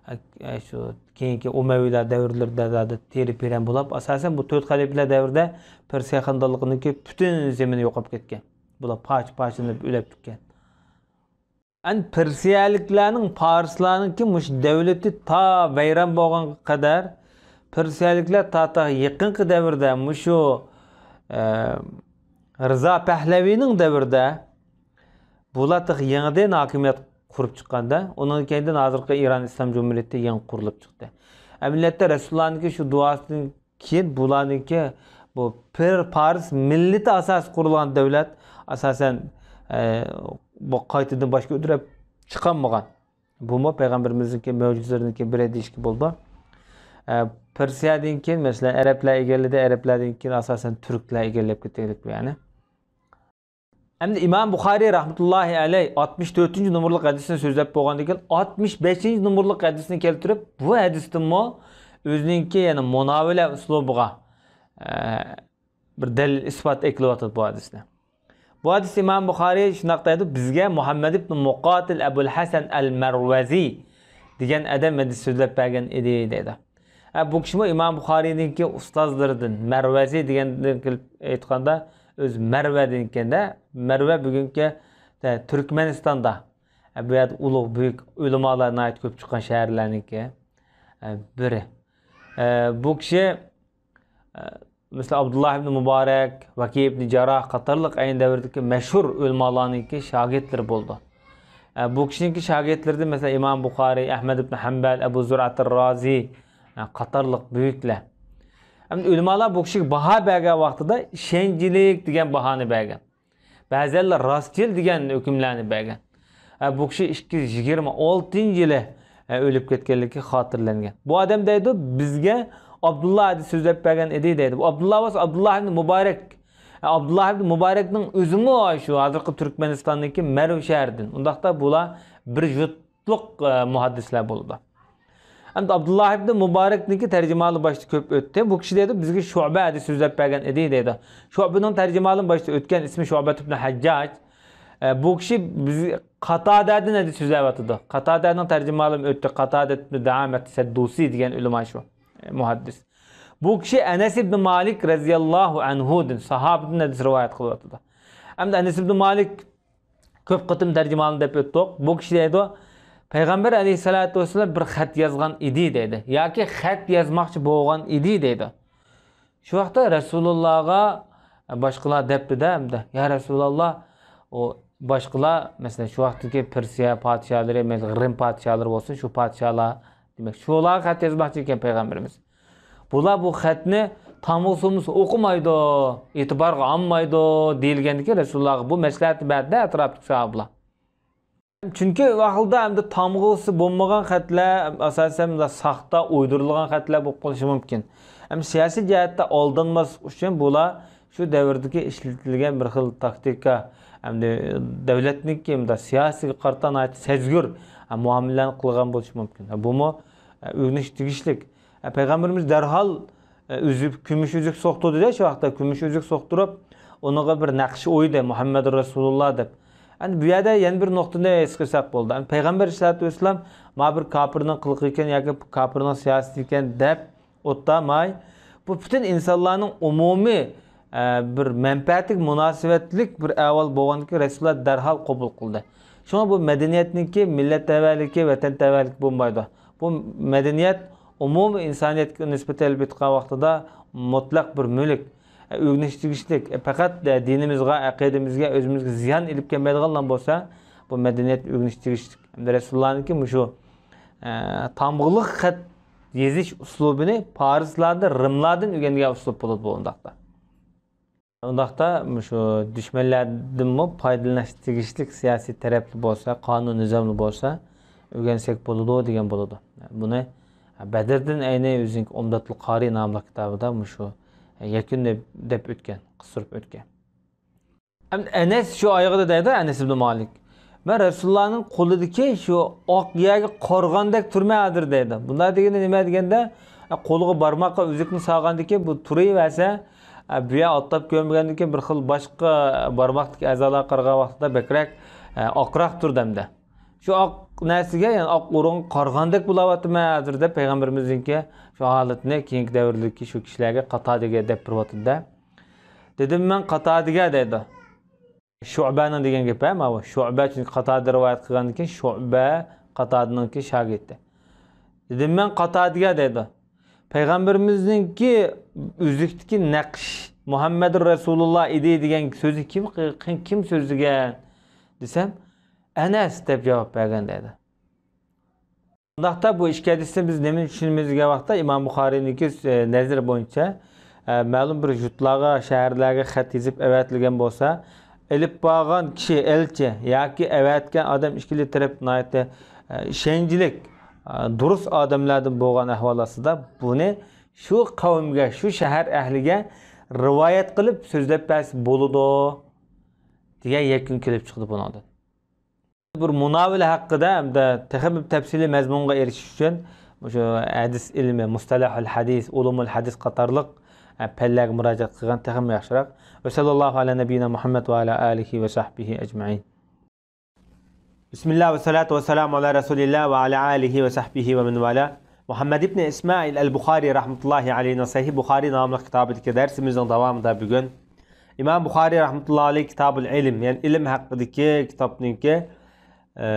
ئەي، شۇ كېيىنكى ئۇمەۋىيلەر دەۋرلىرىدە زادى تېرە-پېرەن بولاپ، ئاساسەن، بۇ تۆت خەلىپىلەر دەۋرىدە پېرسىيە خاندانلىقىنىڭكى پۈتۈن زېمىنى يوقاپ كەتكەن. بۇلار پارچە-پارچىلىنىپ ئۆلۈپ كەتكەن. ئەن پېرسىيەلىكلەرنىڭ، پارسلارنىڭكى مۇشۇ دەۋلىتى تا ۋەيران بولغانغا قەدەر، پېرسىيەلىكلەر تا، تا يېقىنقى دەۋردە، مۇشۇ، ئە، رىزا پەھلەۋىنىڭ دەۋرىدە بۇلار تېخى يېڭىدىن ھاكىمىيەت قۇرۇپ چىققاندا، ئۇنىڭ كەينىدىن ھازىرقى ئىران ئىسلام جۇمھۇرىيىتى يېڭى قۇرۇلۇپ چىقتى. ئەمەلىيەتتە رەسۇلۇللانىڭكى شۇ دۇئاسىدىن كېيىن بۇلارنىڭكى بۇ پىر-، پارس مىللىتى ئاساسىي قۇرۇلغان دۆلەت ئاساسەن، ئە، بۇ قايتىدىن باش كۆتۈرۈپ چىقالمىغان. بۇمۇ پەيغەمبىرىمىزنىڭكى مۆجىزىلىرىنىڭكى بىرى دېيىشكە بولىدۇ. ئە، پېرسىيەدىن كېيىن، مەسىلەن، ئەرەبلەر ئىگىلىدى، ئەرەبلەردىن كېيىن ئاساسەن تۈركلەر ئىگىلەپ كېتەيلىك بۇ يەرنى. ئەمدى ئىمام بۇخارىي رەھمەتۇللاھى ئەلەيھ ئاتمىش تۆتىنچى نومۇرلۇق ھەدىسنى سۆزلەپ بولغاندىن كېيىن، ئاتمىش بەشىنچى نومۇرلۇق ھەدىسنى كەلتۈرۈپ، بۇ ھەدىستىنمۇ ئۆزىنىڭكى، يەنى مۇناۋىلە ئۇسلۇبىغا، ئە، بىر دەلىل ئىسپات ئەكېلىۋاتىدۇ بۇ ھەدىسنى. بۇ ھەدىستە ئىمام بۇخارىي شۇنداق دەيدۇ، بىزگە مۇھەممەد ئىبن مۇقاتىل ئەبۇل ھەسەن ئەل مەرۋەزى دېگەن ئادەم ھەدىس سۆزلەپ بەرگەن ئىدى دەيدۇ. ھە، بۇ كىشىمۇ ئىمام بۇخارىينىڭكى ئۇستازلىرىدىن، مەرۋەزى دېگەندىن كېلىپ ئېيتقاندا، ئۆزى مەرۋەدىن ئىكەن-دە. مەرۋە بۈگۈنكى، ھە، تۈركمەنىستاندا. ھە، بۇ يەردە ئۇلۇغ، بۈيۈك ئۆلىمالار ناھايىتى كۆپ چىققان شەھەرلەرنىڭكى، ھە، بىرى. ھە، بۇ كىشى، ھە، مەسىلەن، ئابدۇللا ئىبنى مۇبارەك، ۋەكىي ئىبنى جەرراھ قاتارلىق ئەينى دەۋردىكى مەشھۇر ئۆلىمالارنىڭكى شاگىرتلىرى بولىدۇ. ئە، بۇ كىشىنىڭكى شاگىرتلىرىدىن، مەسىلەن، ئىمام بۇخارىي، ئەھمەد ئىبنى ھەمبەل، ئەبۇ زۇرئەتىر رازى، ئە، قاتارلىق بۈيۈكلەر. ئەمدى ئۆلىمالار بۇ كىشىگە باھا بەرگەن ۋاقتىدا ئىشەنچلىك دېگەن باھانى بەرگەن. بەزىلەر راستچىل دېگەن ھۆكۈملەرنى بەرگەن. ئە، بۇ كىشى ئىككى يۈز يىگىرمە ئالتىنچى يىلى، ئە، ئۆلۈپ كەتكەنلىكى خاتىرىلەنگەن. بۇ ئادەم دەيدۇ، بىزگە ئابدۇللا ھەدىس سۆزلەپ بەرگەن ئىدى دەيدۇ. بۇ ئابدۇللا بولسا ئابدۇللا ئىبنى مۇبارەك. ئە، ئابدۇللا ئىبنى مۇبارەكنىڭ ئۆزىمۇ شۇ ھازىرقى تۈركمەنىستاندىكى مەرۋ شەھىرىدىن. ئۇنداقتا بۇلار بىر يۇرتلۇق، ئە، مۇھەددىسلەر بولىدۇ. ئەمدى ئابدۇللا ئىبنى مۇبارەكنىڭكى تەرجىمىھالى باشتا كۆپ ئۆتتى. بۇ كىشى دەيدۇ، بىزگە شۇبە ھەدىس سۆزلەپ بەرگەن ئىدى دەيدۇ. شۇبىنىڭ تەرجىمىھالىمۇ باشتا ئۆتكەن، ئىسمى شۇبەت ئىبنى ھەججاج. ئە، بۇ كىشى بىز قاتادەدىن ھەدىس سۆزلەۋاتىدۇ. قاتادەنىڭ تەرجىمىھالىمۇ ئۆتتى. قاتادە ئىبنى دەئامەت سەددۇسى دېگەن ئۆلىما شۇ، ئە، مۇھەددىس. بۇ كىشى ئەنەس ئىبنى مالىك رەزىياللاھۇ ئەنھۇدىن، ساھابىدىن ھەدىس رىۋايەت قىلىۋاتىدۇ. ئەمدى ئەنەس ئىبنى مالىك كۆپ قېتىم تەرجىمىھالىنى دەپ ئۆتتۇق. بۇ كىشى دەيدۇ، پەيغەمبەر ئەلەيھىسسالاتۇ ۋەسسالام بىر خەت يازغان ئىدى دەيدۇ. ياكى خەت يازماقچى بولغان ئىدى دەيدۇ. شۇ ۋاقىتتا رەسۇلۇللاغا باشقىلار دەپتۇ-دە، ئەمدى، يا رەسۇلاللا، ئۇ باشقىلار، مەسىلەن، شۇ ۋاقىتتىكى پېرسىيە پادىشاھلىرى، مەسىلەن، رىم پادىشاھلىرى بولسۇن، شۇ پادىشاھلار، دېمەك، شۇلارغا خەت يازماقچى ئىكەن پەيغەمبىرىمىز. بۇلار بۇ خەتنى تامغىسى بولمىسا ئوقۇمايدۇ، ئېتىبارغا ئالمايدۇ، دېيىلگەندىكىن رەسۇلۇللاغا بۇ مەسلىھەتنى بەردى ئەتراپتىكى ساھابىلار. چۈنكى ئۇ ۋاقىتتا ئەمدى تامغىسى بولمىغان خەتلەر، ئاساسەن، مۇنداق ساختا، ئويدۇرۇلغان خەتلەر بولۇپ قېلىشى مۇمكىن. ئەمدى سىياسىي جەھەتتە ئالدانماسلىق ئۈچۈن بۇلار شۇ دەۋردىكى ئىشلىتىلگەن بىر خىل تاكتىكا، ئەمدى دۆلەتنىڭكى مۇنداق سىياسىيگە قارىتا ناھايىتى سەزگۈر مۇئامىلىلەرنى قىلغان بولۇشى مۇمكىن. بۇمۇ ئۆگىنىش تېگىشلىك. پەيغەمبىرىمىز دەرھال ئۈزۈك، كۈمۈش ئۈزۈك سوقتۇردى-دە، شۇ ۋاقىتتا كۈمۈش ئۈزۈك سوقتۇرۇپ، ئۇنىڭغا بىر نەقىش ئويدى، مۇھەممەدۇر رەسۇلۇللا دەپ. ئەمدى بۇ يەردە يەنە بىر نۇقتىنى ھېس قىلساق بولىدۇ. ئەمدى پەيغەمبەر ئەلەيھىسسالاتۇ ۋەسسالام، مانا بىر كاپىرنىڭ قىلىقى ئىكەن ياكى كاپىرنىڭ سىياسىتى ئىكەن دەپ ئوتتا ماي، بۇ پۈتۈن ئىنسانلارنىڭ ئومۇمىي، ئە، بىر مەنپەئەتلىك مۇناسىۋەتلىك بىر ئەھۋال بولغاندىكىن رەسۇلۇللا دەرھال قوبۇل قىلدى. شۇڭا بۇ مەدەنىيەتنىڭكى مىللەت تەۋەلىكى، ۋەتەن تەۋەلىكى بولمايدۇ. بۇ مەدەنىيەت ئومۇمىي ئىنسانىيەتكە نىسبەت ئېلىپ ئېيتقان ۋاقتىدا مۇتلەق بىر مۈلۈك، ئۆگىنىش تېگىشلىك، پەقەت دىنىمىزغا، ئەقىدىمىزگە، ئۆزىمىزگە زىيان ئېلىپ كەلمەيدىغانلا بولسا، بۇ مەدەنىيەت ئۆگىنىش تېگىشلىك. ئەمدى رەسۇلۇللانىڭكى مۇشۇ، ئە، تامغىلىق خەت يېزىش ئۇسلۇبىنى پارسلاردىن، رىملاردىن ئۆگەنگەن ئۇسلۇب بولىدۇ بۇ ئۇنداقتا. ئۇنداقتا مۇشۇ دۈشمەنلەردىنمۇ پايدىلىنىش تېگىشلىك سىياسىي تەرەپلىك بولسا، قانۇن نىزاملىق بولسا ئۆگەنسەك بولىدۇ دېگەن بولىدۇ. بۇنى بەدرىدىن ئەينى ئۆزىنىڭكى ئۇمدەتۇل قارىي ناملىق كىتابىدا مۇشۇ يەكۈننى دەپ ئۆتكەن، قىستۇرۇپ ئۆتكەن. ئەمدى ئەنەس شۇ ئايىغىدا دەيدۇ، ئەنەس ئىبنى مالىك. مەن رەسۇلۇللانىڭ قولىدىكى شۇ ئاق يەرگە قارىغاندەك تۇرىمەن ھازىر دەيدۇ. بۇنداق دېگىنى نېمە دېگەندە، قولىغا بارماققا ئۈزۈكنى سالغاندىكىن بۇ تۇرۇۋەرسە، بۇ يەر ئاتلاپ كۆرمىگەندىكىن بىر خىل باشقا بارماقتىكى ئەزالارغا قارىغان ۋاقتىدا بەكرەك ئاقراق تۇرىدۇ ئەمدى. شۇ ئاق نەرسىگە، يەنى ئاق ئورۇنغا قارىغاندەك بولاۋاتىمەن ھازىر دەپ پەيغەمبىرىمىزنىڭكى شۇ ھالىتىنى كېيىنكى دەۋردىكى شۇ كىشىلەرگە قاتادىگە دەپ بېرىۋاتىدۇ-دە. دېدىم مەن قاتادىگە دەيدۇ. شۇئبەنىڭ دېگەن گېپى، ھە، ماۋۇ. شۇئبە، چۈنكى قاتادە رىۋايەت قىلغاندىن كېيىن شۇئبە قاتادىنىڭكى شاگىرتى. دېدىم مەن قاتادىگە دەيدۇ. پەيغەمبىرىمىزنىڭكى ئۈزۈكتىكى نەقىش مۇھەممەدۇر رەسۇلۇللا ئىدى دېگەن سۆزنى كىم، كىم سۆزلىگەن دېسەم، ئەنەس دەپ جاۋاب بەرگەن دەيدۇ. ئۇنداقتا بۇ ئىككى ھەدىستىن بىز نېمىنى چۈشىنىمىز دېگەن ۋاقىتتا، ئىمام بۇخارىينىڭكى، ئە، نەزىرى بويىچە، ئە، مەلۇم بىر يۇرتلارغا، شەھەرلەرگە خەت يېزىپ ئەۋەتىلگەن بولسا، ئېلىپ بارغان كىشى ئەلچى ياكى ئەۋەتكەن ئادەم ئىككىلى تەرەپ ناھايىتى، ئە، ئىشەنچلىك، ئە، دۇرۇس ئادەملەردىن بولغان ئەھۋال ئاستىدا بۇنى شۇ قەۋمگە، شۇ شەھەر ئەھلىگە رىۋايەت قىلىپ سۆزلەپ بەرسە بولىدۇ دېگەن يەكۈن كېلىپ چىقىدۇ بۇنىڭدىن. بىر مۇناۋىلە ھەققىدە ھەمدە تېخىمۇ تەپسىلىي مەزمۇنغا ئېرىشىش ئۈچۈن مۇشۇ ھەدىس ئىلمى، مۇستەلەھۇل ھەدىس، ئۇلۇمۇل ھەدىس قاتارلىق، ئە، پەنلەرگە مۇراجىئەت قىلغان تېخىمۇ ياخشىراق. ۋەسەللاللاھۇ ئەلا نەبىييىنا مۇھەممەد ۋە ئەلا ئالىھى ۋە سەھبىھى ئەجمەئىن. بىسمىللا ۋەسسالاتۇ ۋەسسالامۇ ئەلا رەسۇلىللا ۋە ئەلا ئالىھى ۋە سەھبىھى ۋە مەن ۋالا. مۇھەممەد ئىبنى ئىسمائىل ئەل بۇخارىي رەھمەتۇللاھى ئەلەيھىنىڭ سەھىھ بۇخارىي ناملىق كىتابىدىكى دەرسىمىزنىڭ داۋامىدا بۈگۈن ئىمام بۇخارىي رەھمەتۇللاھى ئەلەيھ كىتابۇل ئىلم، يەنى ئىلىم ھەققىدىكى كىتابنىڭكى، ئە،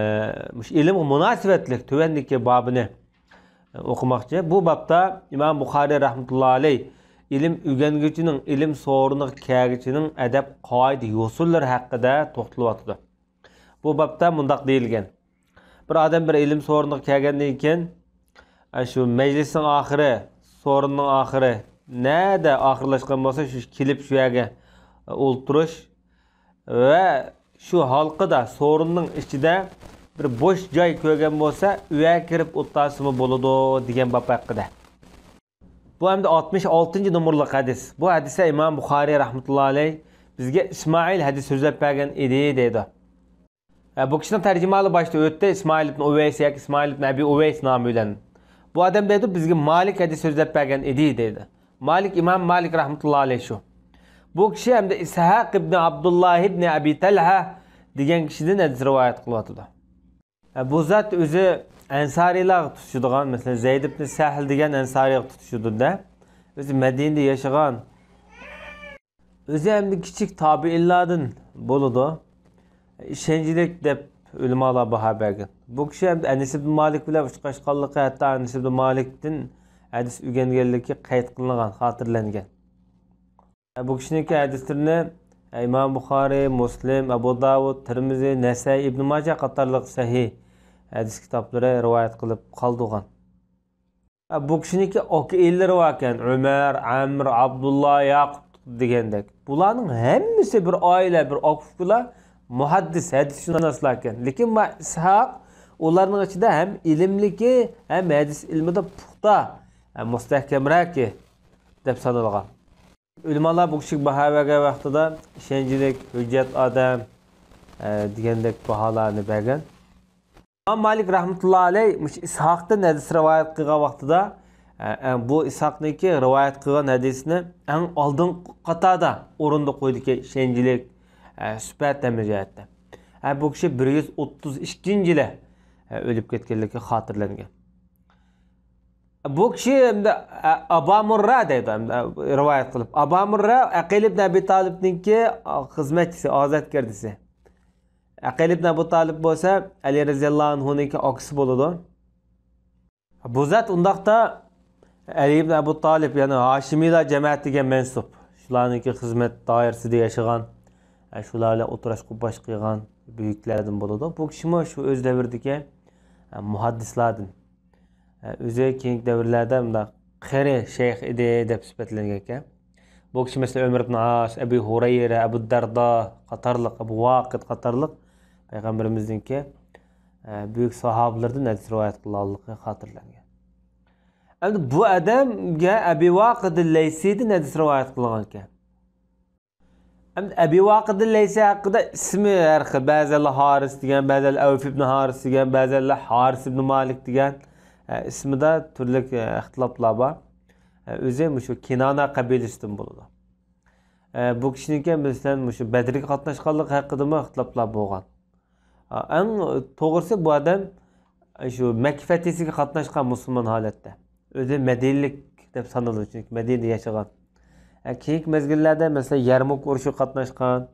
مۇشۇ ئىلىمغا مۇناسىۋەتلىك تۆۋەندىكى بابىنى ئوقۇماقچى. بۇ بابتا ئىمام بۇخارىي رەھمەتۇللاھى ئەلەيھ ئىلىم ئۆگەنگۈچىنىڭ، ئىلىم سورۇنىغا كەلگۈچىنىڭ ئەدەپ قائىدە يوسۇنلىرى ھەققىدە توختىلىۋاتىدۇ. بۇ بابتا مۇنداق دېيىلگەن. بىر ئادەم بىر ئىلىم سورۇنىغا كەلگەندىن كېيىن، ئە، شۇ مەجلىسنىڭ ئاخىرى، سورۇننىڭ ئاخىرى نەدە ئاخىرلاشقان بولسا، شۇ كېلىپ شۇ يەرگە ئولتۇرۇش ۋە شۇ ھالقىدا، سورۇننىڭ ئىچىدە بىر بوش جاي كۆرگەن بولسا، ئۇ يەرگە كىرىپ ئولتۇرسىمۇ بولىدۇ دېگەن باب ھەققىدە. بۇ ئەمدى ئاتمىش ئالتىنچى نومۇرلۇق ھەدىس. بۇ ھەدىستە ئىمام بۇخارىي رەھمەتۇللا ئەلەيھ بىزگە ئىسمائىل ھەدىس سۆزلەپ بەرگەن ئىدى دەيدۇ. ئە، بۇ كىشىنىڭ تەرجىمىھالى باشتا ئۆتتى، ئىسمائىل ئىبن ئۇۋەيس ياكى ئىسمائىل ئىبن ئەبى ئۇۋەيس نامى بىلەن. بۇ ئادەم دەيدۇ، بىزگە مالىك ھەدىس سۆزلەپ بەرگەن ئىدى دەيدۇ. مالىك، ئىمام مالىك رەھمەتۇللا ئەلەيھ شۇ. بۇ كىشى ئەمدى ئىسھاق ئىبن ئابدۇللا ئىبن ئەبى تەلھە دېگەن كىشىدىن ھەدىس رىۋايەت قىلىۋاتىدۇ. ئە، بۇ زات ئۆزى ئەنسارىيلارغا تۇتىشىدىغان، مەسىلەن، زەيد ئىبن سەھل دېگەن ئەنسارىيغا تۇتىشىدۇ-دە. ئۆزى مەدىنىدە ياشىغان. ئۆزى ئەمدى كىچىك تابىئىنلاردىن بولىدۇ. ئىشەنچلىك دەپ ئۆلىمالار باھا بەرگەن. بۇ كىشى ئەمدى ئەنەس ئىبن مالىك بىلەن ئۇچراشقانلىقى، ھەتتا ئەنەس ئىبن مالىكتىن ھەدىس ئۆگەنگەنلىكى قەيت قىلىنغان، خاتىرىلەنگەن. بۇ كىشىنىڭكى ھەدىسلىرىنى ئىمام بۇخارىي، مۇسلىم، ئەبۇ داۋۇد، تىرمىزى، نەسائىي، ئىبن ماجە قاتارلىق سەھىھ ھەدىس كىتابلىرى رىۋايەت قىلىپ قالدۇرغان. بۇ كىشىنىڭكى ئاكا-ئىنىلىرى باركەن، ئۆمەر، ئەمر، ئابدۇللا، ياقۇپ دېگەندەك. بۇلارنىڭ ھەممىسى بىر ئائىلە، بىر ئاكا-ئۇكىلار مۇھەددىس، ھەدىسشۇناسلاركەن. لېكىن ما ئىسھاق ئۇلارنىڭ ئىچىدە ھەم ئىلىملىكى، ھەم ھەدىس ئىلمىدا پۇختا، ھەم مۇستەھكەمرەكى دەپ سانالغان. ئۆلىمالار بۇ كىشىگە باھا بەرگەن ۋاقتىدا ئىشەنچلىك، ھۆججەت ئادەم، ئە، دېگەندەك باھالارنى بەرگەن. ئىمام مالىك رەھمەتۇللا ئەلەيھ مۇشۇ ئىسھاقتىن ھەدىس رىۋايەت قىلغان ۋاقتىدا، ئە، ئە، بۇ ئىسھاقنىڭكى رىۋايەت قىلغان ھەدىسىنى ئەڭ ئالدىنقى قاتاردا ئورۇندا قويدىكەن، ئىشەنچلىك، ئە، سۈپەت ھەممە جەھەتتە. ئە، بۇ كىشى بىر يۈز ئوتتۇز ئىككىنچى يىلى، ئە، ئۆلۈپ كەتكەنلىكى خاتىرىلەنگەن. بۇ كىشى ئەمدى، ئە، ئابا مۇررا دەيدۇ، ئەمدى، ئە، رىۋايەت قىلىپ. ئابا مۇررا ئەقىل ئىبن ئەبى تالىپنىڭكى، ئا، خىزمەتچىسى، ئازادگەردىسى. ئەقىل ئىبن ئەبۇ تالىپ بولسا ئەلى رەزىياللاھۇ ئەنھۇنىڭكى ئاكىسى بولىدۇ. بۇ زات ئۇنداقتا ئەلى ئىبن ئەبۇ تالىپ، يەنى ھاشىمىيلار جەمەتىگە مەنسۇپ. شۇلارنىڭكى خىزمەت دائىرىسىدە ياشىغان، ئە، شۇلار بىلەن ئولتۇرۇشقا باش قىلغان بۈيۈكلەردىن بولىدۇ. بۇ كىشىمۇ شۇ ئۆز دەۋرىدىكى، ئە، مۇھەددىسلاردىن. ئە، ئۆزى كېيىنكى دەۋرلەردە مۇنداق قېرى شەيخ ئىدى دەپ سۈپەتلەنگەن ئىكەن. بۇ كىشى، مەسىلەن، ئۆمەر ئىبن ئاس، ئەبۇ ھۇرەيرە، ئەبۇ دەردا قاتارلىق، ئەبۇ ۋاقىد قاتارلىق پەيغەمبىرىمىزنىڭكى، ئە، بۈيۈك ساھابىلىرىدىن ھەدىس رىۋايەت قىلغانلىقى خاتىرىلەنگەن. ئەمدى بۇ ئادەمگە ئەبى ۋاقىدىل لەيسىدىن ھەدىس رىۋايەت قىلغان ئىكەن. ئەمدى ئەبى ۋاقىدىل لەيسى ھەققىدە ئىسمى ھەر خىل، بەزىلەر ھارىس دېگەن، بەزىلەر ئەۋف ئىبن ھارىس دېگەن، بەزىلەر ھارىس ئىبن مالىك دېگەن، ئە، ئىسمىدا تۈرلۈك، ئە، ئىختىلاپلار بار. ئە، ئۆزى مۇشۇ كىنانە قەبىلىسىدىن بولىدۇ. ئە، بۇ كىشىنىڭكى، مەسىلەن، مۇشۇ بەدرگە قاتناشقانلىقى ھەققىدىمۇ ئىختىلاپلار بولغان. ئە، ئەڭ توغرىسى، بۇ ئادەم شۇ مەككە فەتھىسىگە قاتناشقان مۇسۇلمان ھالەتتە. ئۆزى مەدىنىلىك دەپ سانىلىدۇ، چۈنكى مەدىنىدە ياشىغان. ئە، كېيىنكى مەزگىللەردە، مەسىلەن، يەرمۇك ئۇرۇشىغا قاتناشقان،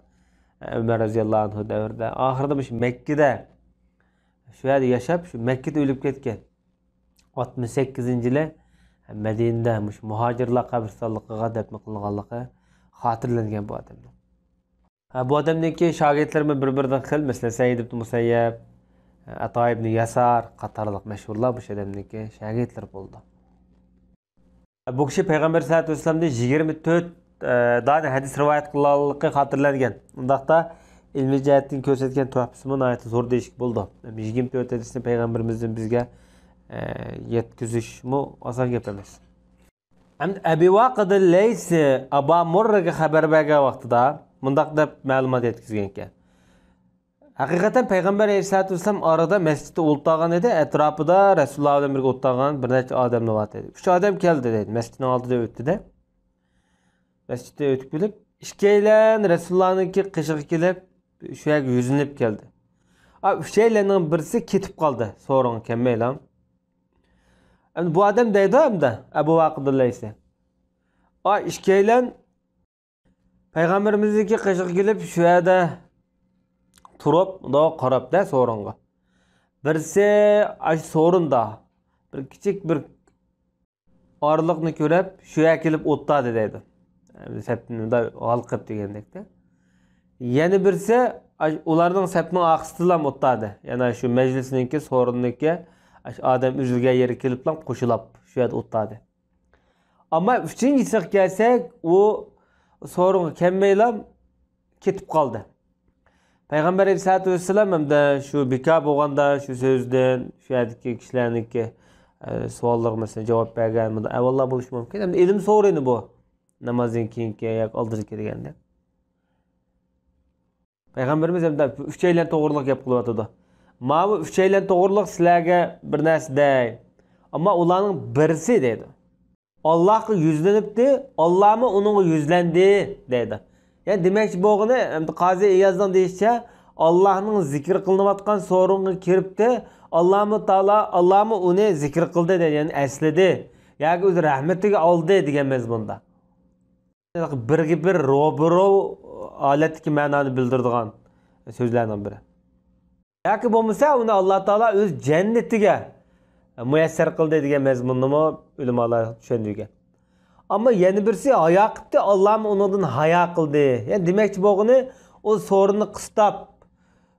ئە، ئۆمەر رەزىياللاھۇ ئەنھۇ دەۋرىدە. ئاخىرىدا مۇشۇ مەككىدە، شۇ يەردە ياشاپ، شۇ مەككىدە ئۆلۈپ كەتكەن. ئاتمىش سەككىزىنچى يىلى مەدىنىدە مۇشۇ مۇھاجىرلار قەبرىستانلىقىغا دەپنە قىلىنغانلىقى خاتىرىلەنگەن بۇ ئادەمنىڭ. ھە، بۇ ئادەمنىڭكى شاگىرتلىرىمۇ بىر-بىرىدىن خىل، مەسىلەن، سەئىد ئىبن مۇسەييەب، ئاتا ئىبن ياسار قاتارلىق مەشھۇرلار مۇشۇ ئادەمنىڭكى شاگىرتلىرى بولىدۇ. بۇ كىشى پەيغەمبەر سەللەللاھۇ ئەلەيھى ۋەسەللەمدىن يىگىرمە تۆت، ئە، دانە ھەدىس رىۋايەت قىلغانلىقى خاتىرىلەنگەن. ئۇنداقتا ئىلمىي جەھەتتىن كۆرسەتكەن تۆھپىسىمۇ ناھايىتى زور دېيىشكە بولىدۇ. يىگىرمە تۆت ھەدىسنى پەيغەمبىرىمىزدىن بىزگە، ئە، يەتكۈزۈشمۇ ئاسان گەپ ئەمەس. ئەمدى ئەبى ۋاقىدىل لەيسى ئابا مۇررىگە خەۋەر بەرگەن ۋاقتىدا مۇنداق دەپ مەلۇمات يەتكۈزگەنىكەن. ھەقىقەتەن پەيغەمبەر ئەلەيھىسسالاتۇ ۋەسسالام ئارىدا مەسچىتتە ئولتۇرغان ئىدى، ئەتراپىدا رەسۇلۇللا بىلەن بىرگە ئولتۇرغان بىر نەچچە ئادەملەر بار ئىدى. ئۈچ ئادەم كەلدى دەيدۇ، مەسچىتنىڭ ئالدىدا ئۆتتى-دە. مەسچىتتىن ئۆتۈپ كېلىپ، ئىككىيلەن رەسۇلۇللانىڭكى قېشىغا كېلىپ، شۇ يەرگە يۈزلىنىپ كەلدى. ئا، ئۈچەيلەننىڭ بىرسى كېتىپ قالدى، سورۇنغا كەلمەيلا. ئەمدى بۇ ئادەم دەيدۇ، ئەمدى ئەبۇ ۋاقىدۇل لەيسى. ئا، ئىككىيلەن پەيغەمبىرىمىزنىڭكى قېشىغا كېلىپ، شۇ يەردە تۇرۇپ، مۇنداق قاراپتە سورۇنغا. بىرسى ئاشۇ سورۇندا بىر كىچىك بىر ئارىلىقنى كۆرۈپ، شۇ يەرگە كېلىپ ئولتۇردى دەيدۇ. سەپنى مۇنداق ھالقىپ دېگەندەكتە. يەنە بىرسى ئاش-، ئۇلارنىڭ سەپنىڭ ئارقىسىدىلا ئولتۇردى. يەنە شۇ مەجلىسنىڭكى، سورۇننىڭكى، ئاشۇ ئادەم ئۈزۈلگەن يېرىگە كېلىپلا قوشۇلاپ شۇ يەردە ئولتۇردى. ئەمما ئۈچىنچىسىگە كەلسەك، ئۇ سورۇنغا كەلمەيلا كېتىپ قالدى. پەيغەمبەر ئەلەيھىسسالاتۇ ۋەسسالام ھەمدە شۇ بىكار بولغاندا شۇ سۆزدىن، شۇ يەردىكى كىشىلەرنىڭكى، ئە، سوئاللىرىغا مەسىلەن جاۋاب بەرگەن، بۇنداق ئەھۋاللار بولۇشى مۇمكىن. ھەمدە ئىلىم سورىنى بۇ. نامازدىن كېيىنكى ياكى ئالدىدىكى دېگەندە. پەيغەمبىرىمىز ھەمدە ئۈچەيلەن توغرىلىق گەپ قىلىۋاتىدۇ. ماۋۇ ئۈچەيلەن توغرىلىق سىلەرگە بىر نەرسە دەي. ئەمما ئۇلارنىڭ بىرسى دەيدۇ. ئاللاھقا يۈزلىنىپتۇ، ئاللاھمۇ ئۇنىڭغا يۈزلەندى دەيدۇ. يەنى دېمەكچى بولغىنى، ئەمدى قازى ئىيازنىڭ دېيىشىچە، ئاللاھنىڭ زىكرى قىلىنىۋاتقان سورۇنغا كىرىپتۇ، ئاللاھمۇ تائالا، ئاللاھمۇ ئۇنى زىكرى قىلدى دەيدۇ، يەنى ئەسلىدى. ياكى ئۆز رەھمىتىگە ئالدى دېگەن مەزمۇندا. بىرگە بىر روبىرو ھالەتتىكى مەنانى بىلدۈرىدىغان سۆزلەرنىڭ بىرى. ياكى بولمىسا ئۇنى ئاللا تائالا ئۆز جەننىتىگە مۇيەسسەر قىلدى دېگەن مەزمۇننىمۇ ئۆلىمالار چۈشەندۈرگەن. ئەمما يەنە بىرسى ھايا قىپتۇ، ئاللامۇ ئۇنىڭدىن ھايا قىلدى. يەنى دېمەكچى بولغىنى، ئۇ سورۇننى قىستاپ،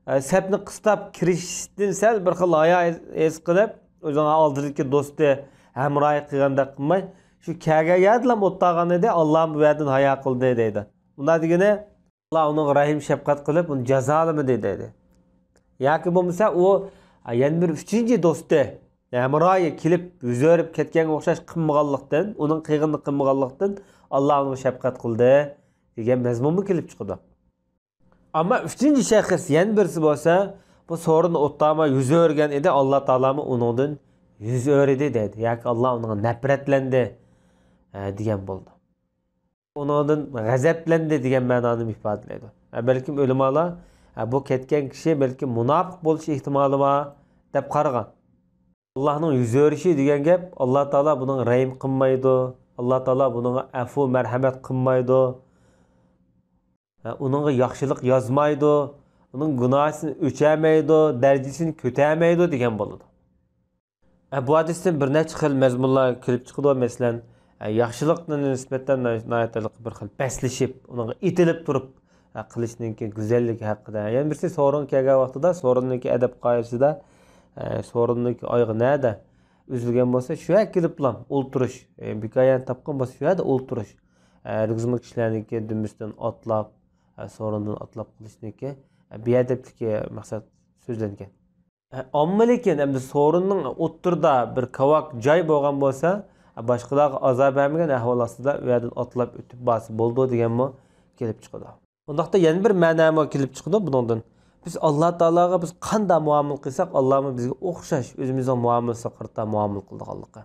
ئە، سەپنى قىستاپ كىرىشتىن سەل بىر خىل ھايا ھېس قىلىپ، ئۆزىنىڭ ئالدىدىكى دوستى ھەمراھى قىلغاندەك قىلماي، شۇ كەلگەن يەردىلا ئولتۇرغان ئىدى، ئاللامۇ بۇ يەردىن ھايا قىلدى دەيدۇ. بۇنداق دېگىنى، ئاللا ئۇنىڭغا رەھىم شەپقەت قىلىپ، ئۇنى جازالىمىدى دەيدۇ. ياكى بولمىسا ئۇ، ئا، يەنە بىر ئۈچىنچى دوستى، ھەمراھى كېلىپ يۈز ئۆرۈپ كەتكەنگە ئوخشاش قىلمىغانلىقتىن، ئۇنىڭ قىلغىنىنى قىلمىغانلىقتىن، ئاللا ئۇنىڭغا شەپقەت قىلدى دېگەن مەزمۇنمۇ كېلىپ چىقىدۇ. ئەمما ئۈچىنچى شەخس يەنە بىرسى بولسا، بۇ سورۇندا ئولتۇرماي يۈز ئۆرۈگەن ئىدى، ئاللا تائالامۇ ئۇنىڭدىن يۈز ئۆرىدى دەيدۇ. ياكى ئاللا ئۇنىڭغا نەپرەتلەندى، ئە، دېگەن بولىدۇ. ئۇنىڭدىن غەزەپلەندى دېگەن مەنانىمۇ ئىپادىلەيدۇ. ئە، بەلكىم ئۆلىمالار، ئە، بۇ كەتكەن كىشى بەلكىم مۇناپىق بولۇش ئېھتىمالى بار دەپ قارىغان. ئاللانىڭ يۈز ئۆرۈشى دېگەن گەپ، ئاللا تائالا بۇنىڭغا رەھىم قىلمايدۇ، ئاللا تائالا بۇنىڭغا ئەپۇ مەرھەمەت قىلمايدۇ، ئۇنىڭغا ياخشىلىق يازمايدۇ، ئۇنىڭ گۇناھىسىنى ئۆچەلمەيدۇ، دەرىجىسىنى كۆتەرمەيدۇ دېگەن بولىدۇ. ئە، بۇ ھەدىستىن بىر نەچچە خىل مەزمۇنلار كېلىپ چىقىدۇ. مەسىلەن، ئە، ياخشىلىققا نىسبەتەن ناھايىتى بىر خىل پەسلىشىپ، ئۇنىڭغا ئېتىلىپ تۇرۇپ، ئە، قىلىشنىڭكى گۈزەللىكى ھەققىدە. يەنە بىرسى سورۇنغا كەلگەن ۋاقتىدا سورۇننىڭكى ئەدەپ قائىدىسىدە، ئە، سورۇننىڭكى ئايىغى نەدە ئۈزۈلگەن بولسا، شۇ يەرگە كېلىپلا ئولتۇرۇش، ئە، بىكايەنى تاپقان بولسا، شۇ يەردە ئولتۇرۇش. ئە، ھەرگىزمۇ كىشىلەرنىڭكى دۈمبىسىدىن ئاتلاپ، ئە، سورۇندىن ئاتلاپ قېلىشنىڭكى، ئە، بىئەدەپلىكى مەقسەت سۆزلەنگەن. ئامما لېكىن ئەمدى سورۇننىڭ ئوتتۇرىدا بىر كاۋاك جاي بولغان بولسا، باشقىلارغا ئازار بەرمىگەن ئەھۋال ئاستىدا ئۇ يەردىن ئاتلاپ ئۆتۈپ بارسا بولىدۇ دېگەنمۇ كېلىپ چىقىدۇ. ئۇنداقتا يەنە بىر مەنىمۇ كېلىپ چىقىدۇ بۇنىڭدىن. بىز ئاللا تائالاغا بىز قانداق مۇئامىلە قىلساق، ئاللامۇ بىزگە ئوخشاش ئۆزىمىزنىڭ مۇئامىلىسىگە قارىتا مۇئامىلە قىلىدىغانلىقى،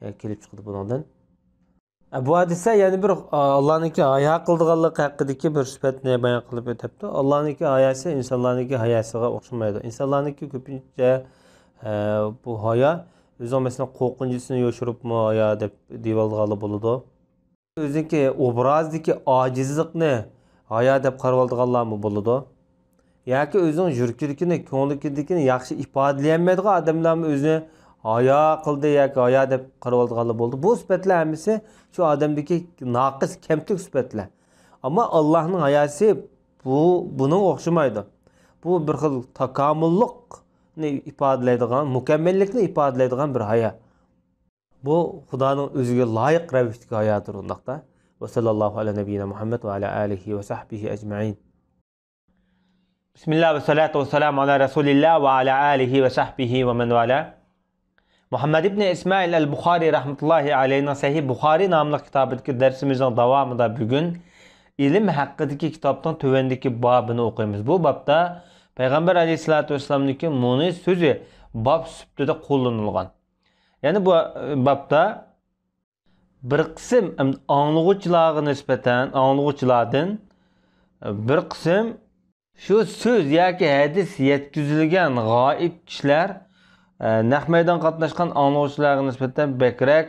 ئە، كېلىپ چىقىدۇ بۇنىڭدىن. ئە، بۇ ھەدىستە يەنە بىر، ئا، ئاللانىڭكى ھايا قىلىدىغانلىقى ھەققىدىكى بىر سۈپەتنى بايان قىلىپ ئۆتەپتۇ. ئاللانىڭكى ھاياسى ئىنسانلارنىڭكى ھاياسىغا ئوخشىمايدۇ. ئىنسانلارنىڭكى كۆپىنچە، ئە، بۇ ھايا ئۆزىنىڭ، مەسىلەن، قورقۇنچىسىنى يوشۇرۇپمۇ ھايا دەپ دېيىۋالىدىغانلار بولىدۇ. ئۆزىنىڭكى ئوبرازىدىكى ئاجىزلىقنى ھايا دەپ قارىۋالىدىغانلارمۇ بولىدۇ. ياكى ئۆزىنىڭ يۈرىكىدىكىنى، كۆڭلىدىكىنى ياخشى ئىپادىلىيەلمەيدىغان ئادەملەرمۇ ئۆزىنى ھايا قىلدى ياكى ھايا دەپ قارىۋالىدىغانلار بولىدۇ. بۇ سۈپەتلەر ھەممىسى شۇ ئادەمدىكى ناقىس، كەمتۈك سۈپەتلەر. ئەمما ئاللانىڭ ھاياسى بۇ، بۇنىڭغا ئوخشىمايدۇ. بۇ بىر خىل تاكامۇللۇقنى ئىپادىلەيدىغان، مۇكەممەللىكنى ئىپادىلەيدىغان بىر ھايا. بۇ خۇدانىڭ ئۆزىگە لايىق رەۋىشتىكى ھاياتىدۇر ئۇنداقتا. ۋە سەللەللاھۇ ئەلە نەبىييىنا مۇھەممەد ۋە ئەلە ئالىھى ۋە سەھبىھى ئەجمەئىن. بىسمىللا ۋە سالاتۇ ۋە سالامۇ ئالا رەسۇلىللا ۋە ئالا ئالىھى ۋە سەھبىھى ۋە مەن ۋالا. مۇھەممەد ئىبنى ئىسمائىل ئەل بۇخارى رەھمەتۇللاھى ئەلەيھنىڭ سەھىھ بۇخارى ناملىق كىتابىدىكى دەرسىمىزنىڭ داۋامىدا بۈگۈن ئىلىم ھەققىدىكى كىتابنىڭ تۆۋەندىكى بابىنى ئوقۇيمىز. بۇ بابتا پەيغەمبەر ئەلەيھىسسالاتۇ ۋەسسالامنىڭكى مۇنى سۆزى باب سۈپىتىدە قوللىنىلغان. يەنى بۇ، ئە، بابتا بىر قىسىم ئاڭلىغۇچىلارغا نىسبەتەن، ئاڭلىغۇچىلاردىن، ئە، بىر قىسىم شۇ سۆز ياكى ھەدىس يەتكۈزۈلگەن غائىب كىشىلەر، ئە، نەق مەيدان قاتناشقان ئاڭلىغۇچىلارغا نىسبەتەن بەكرەك،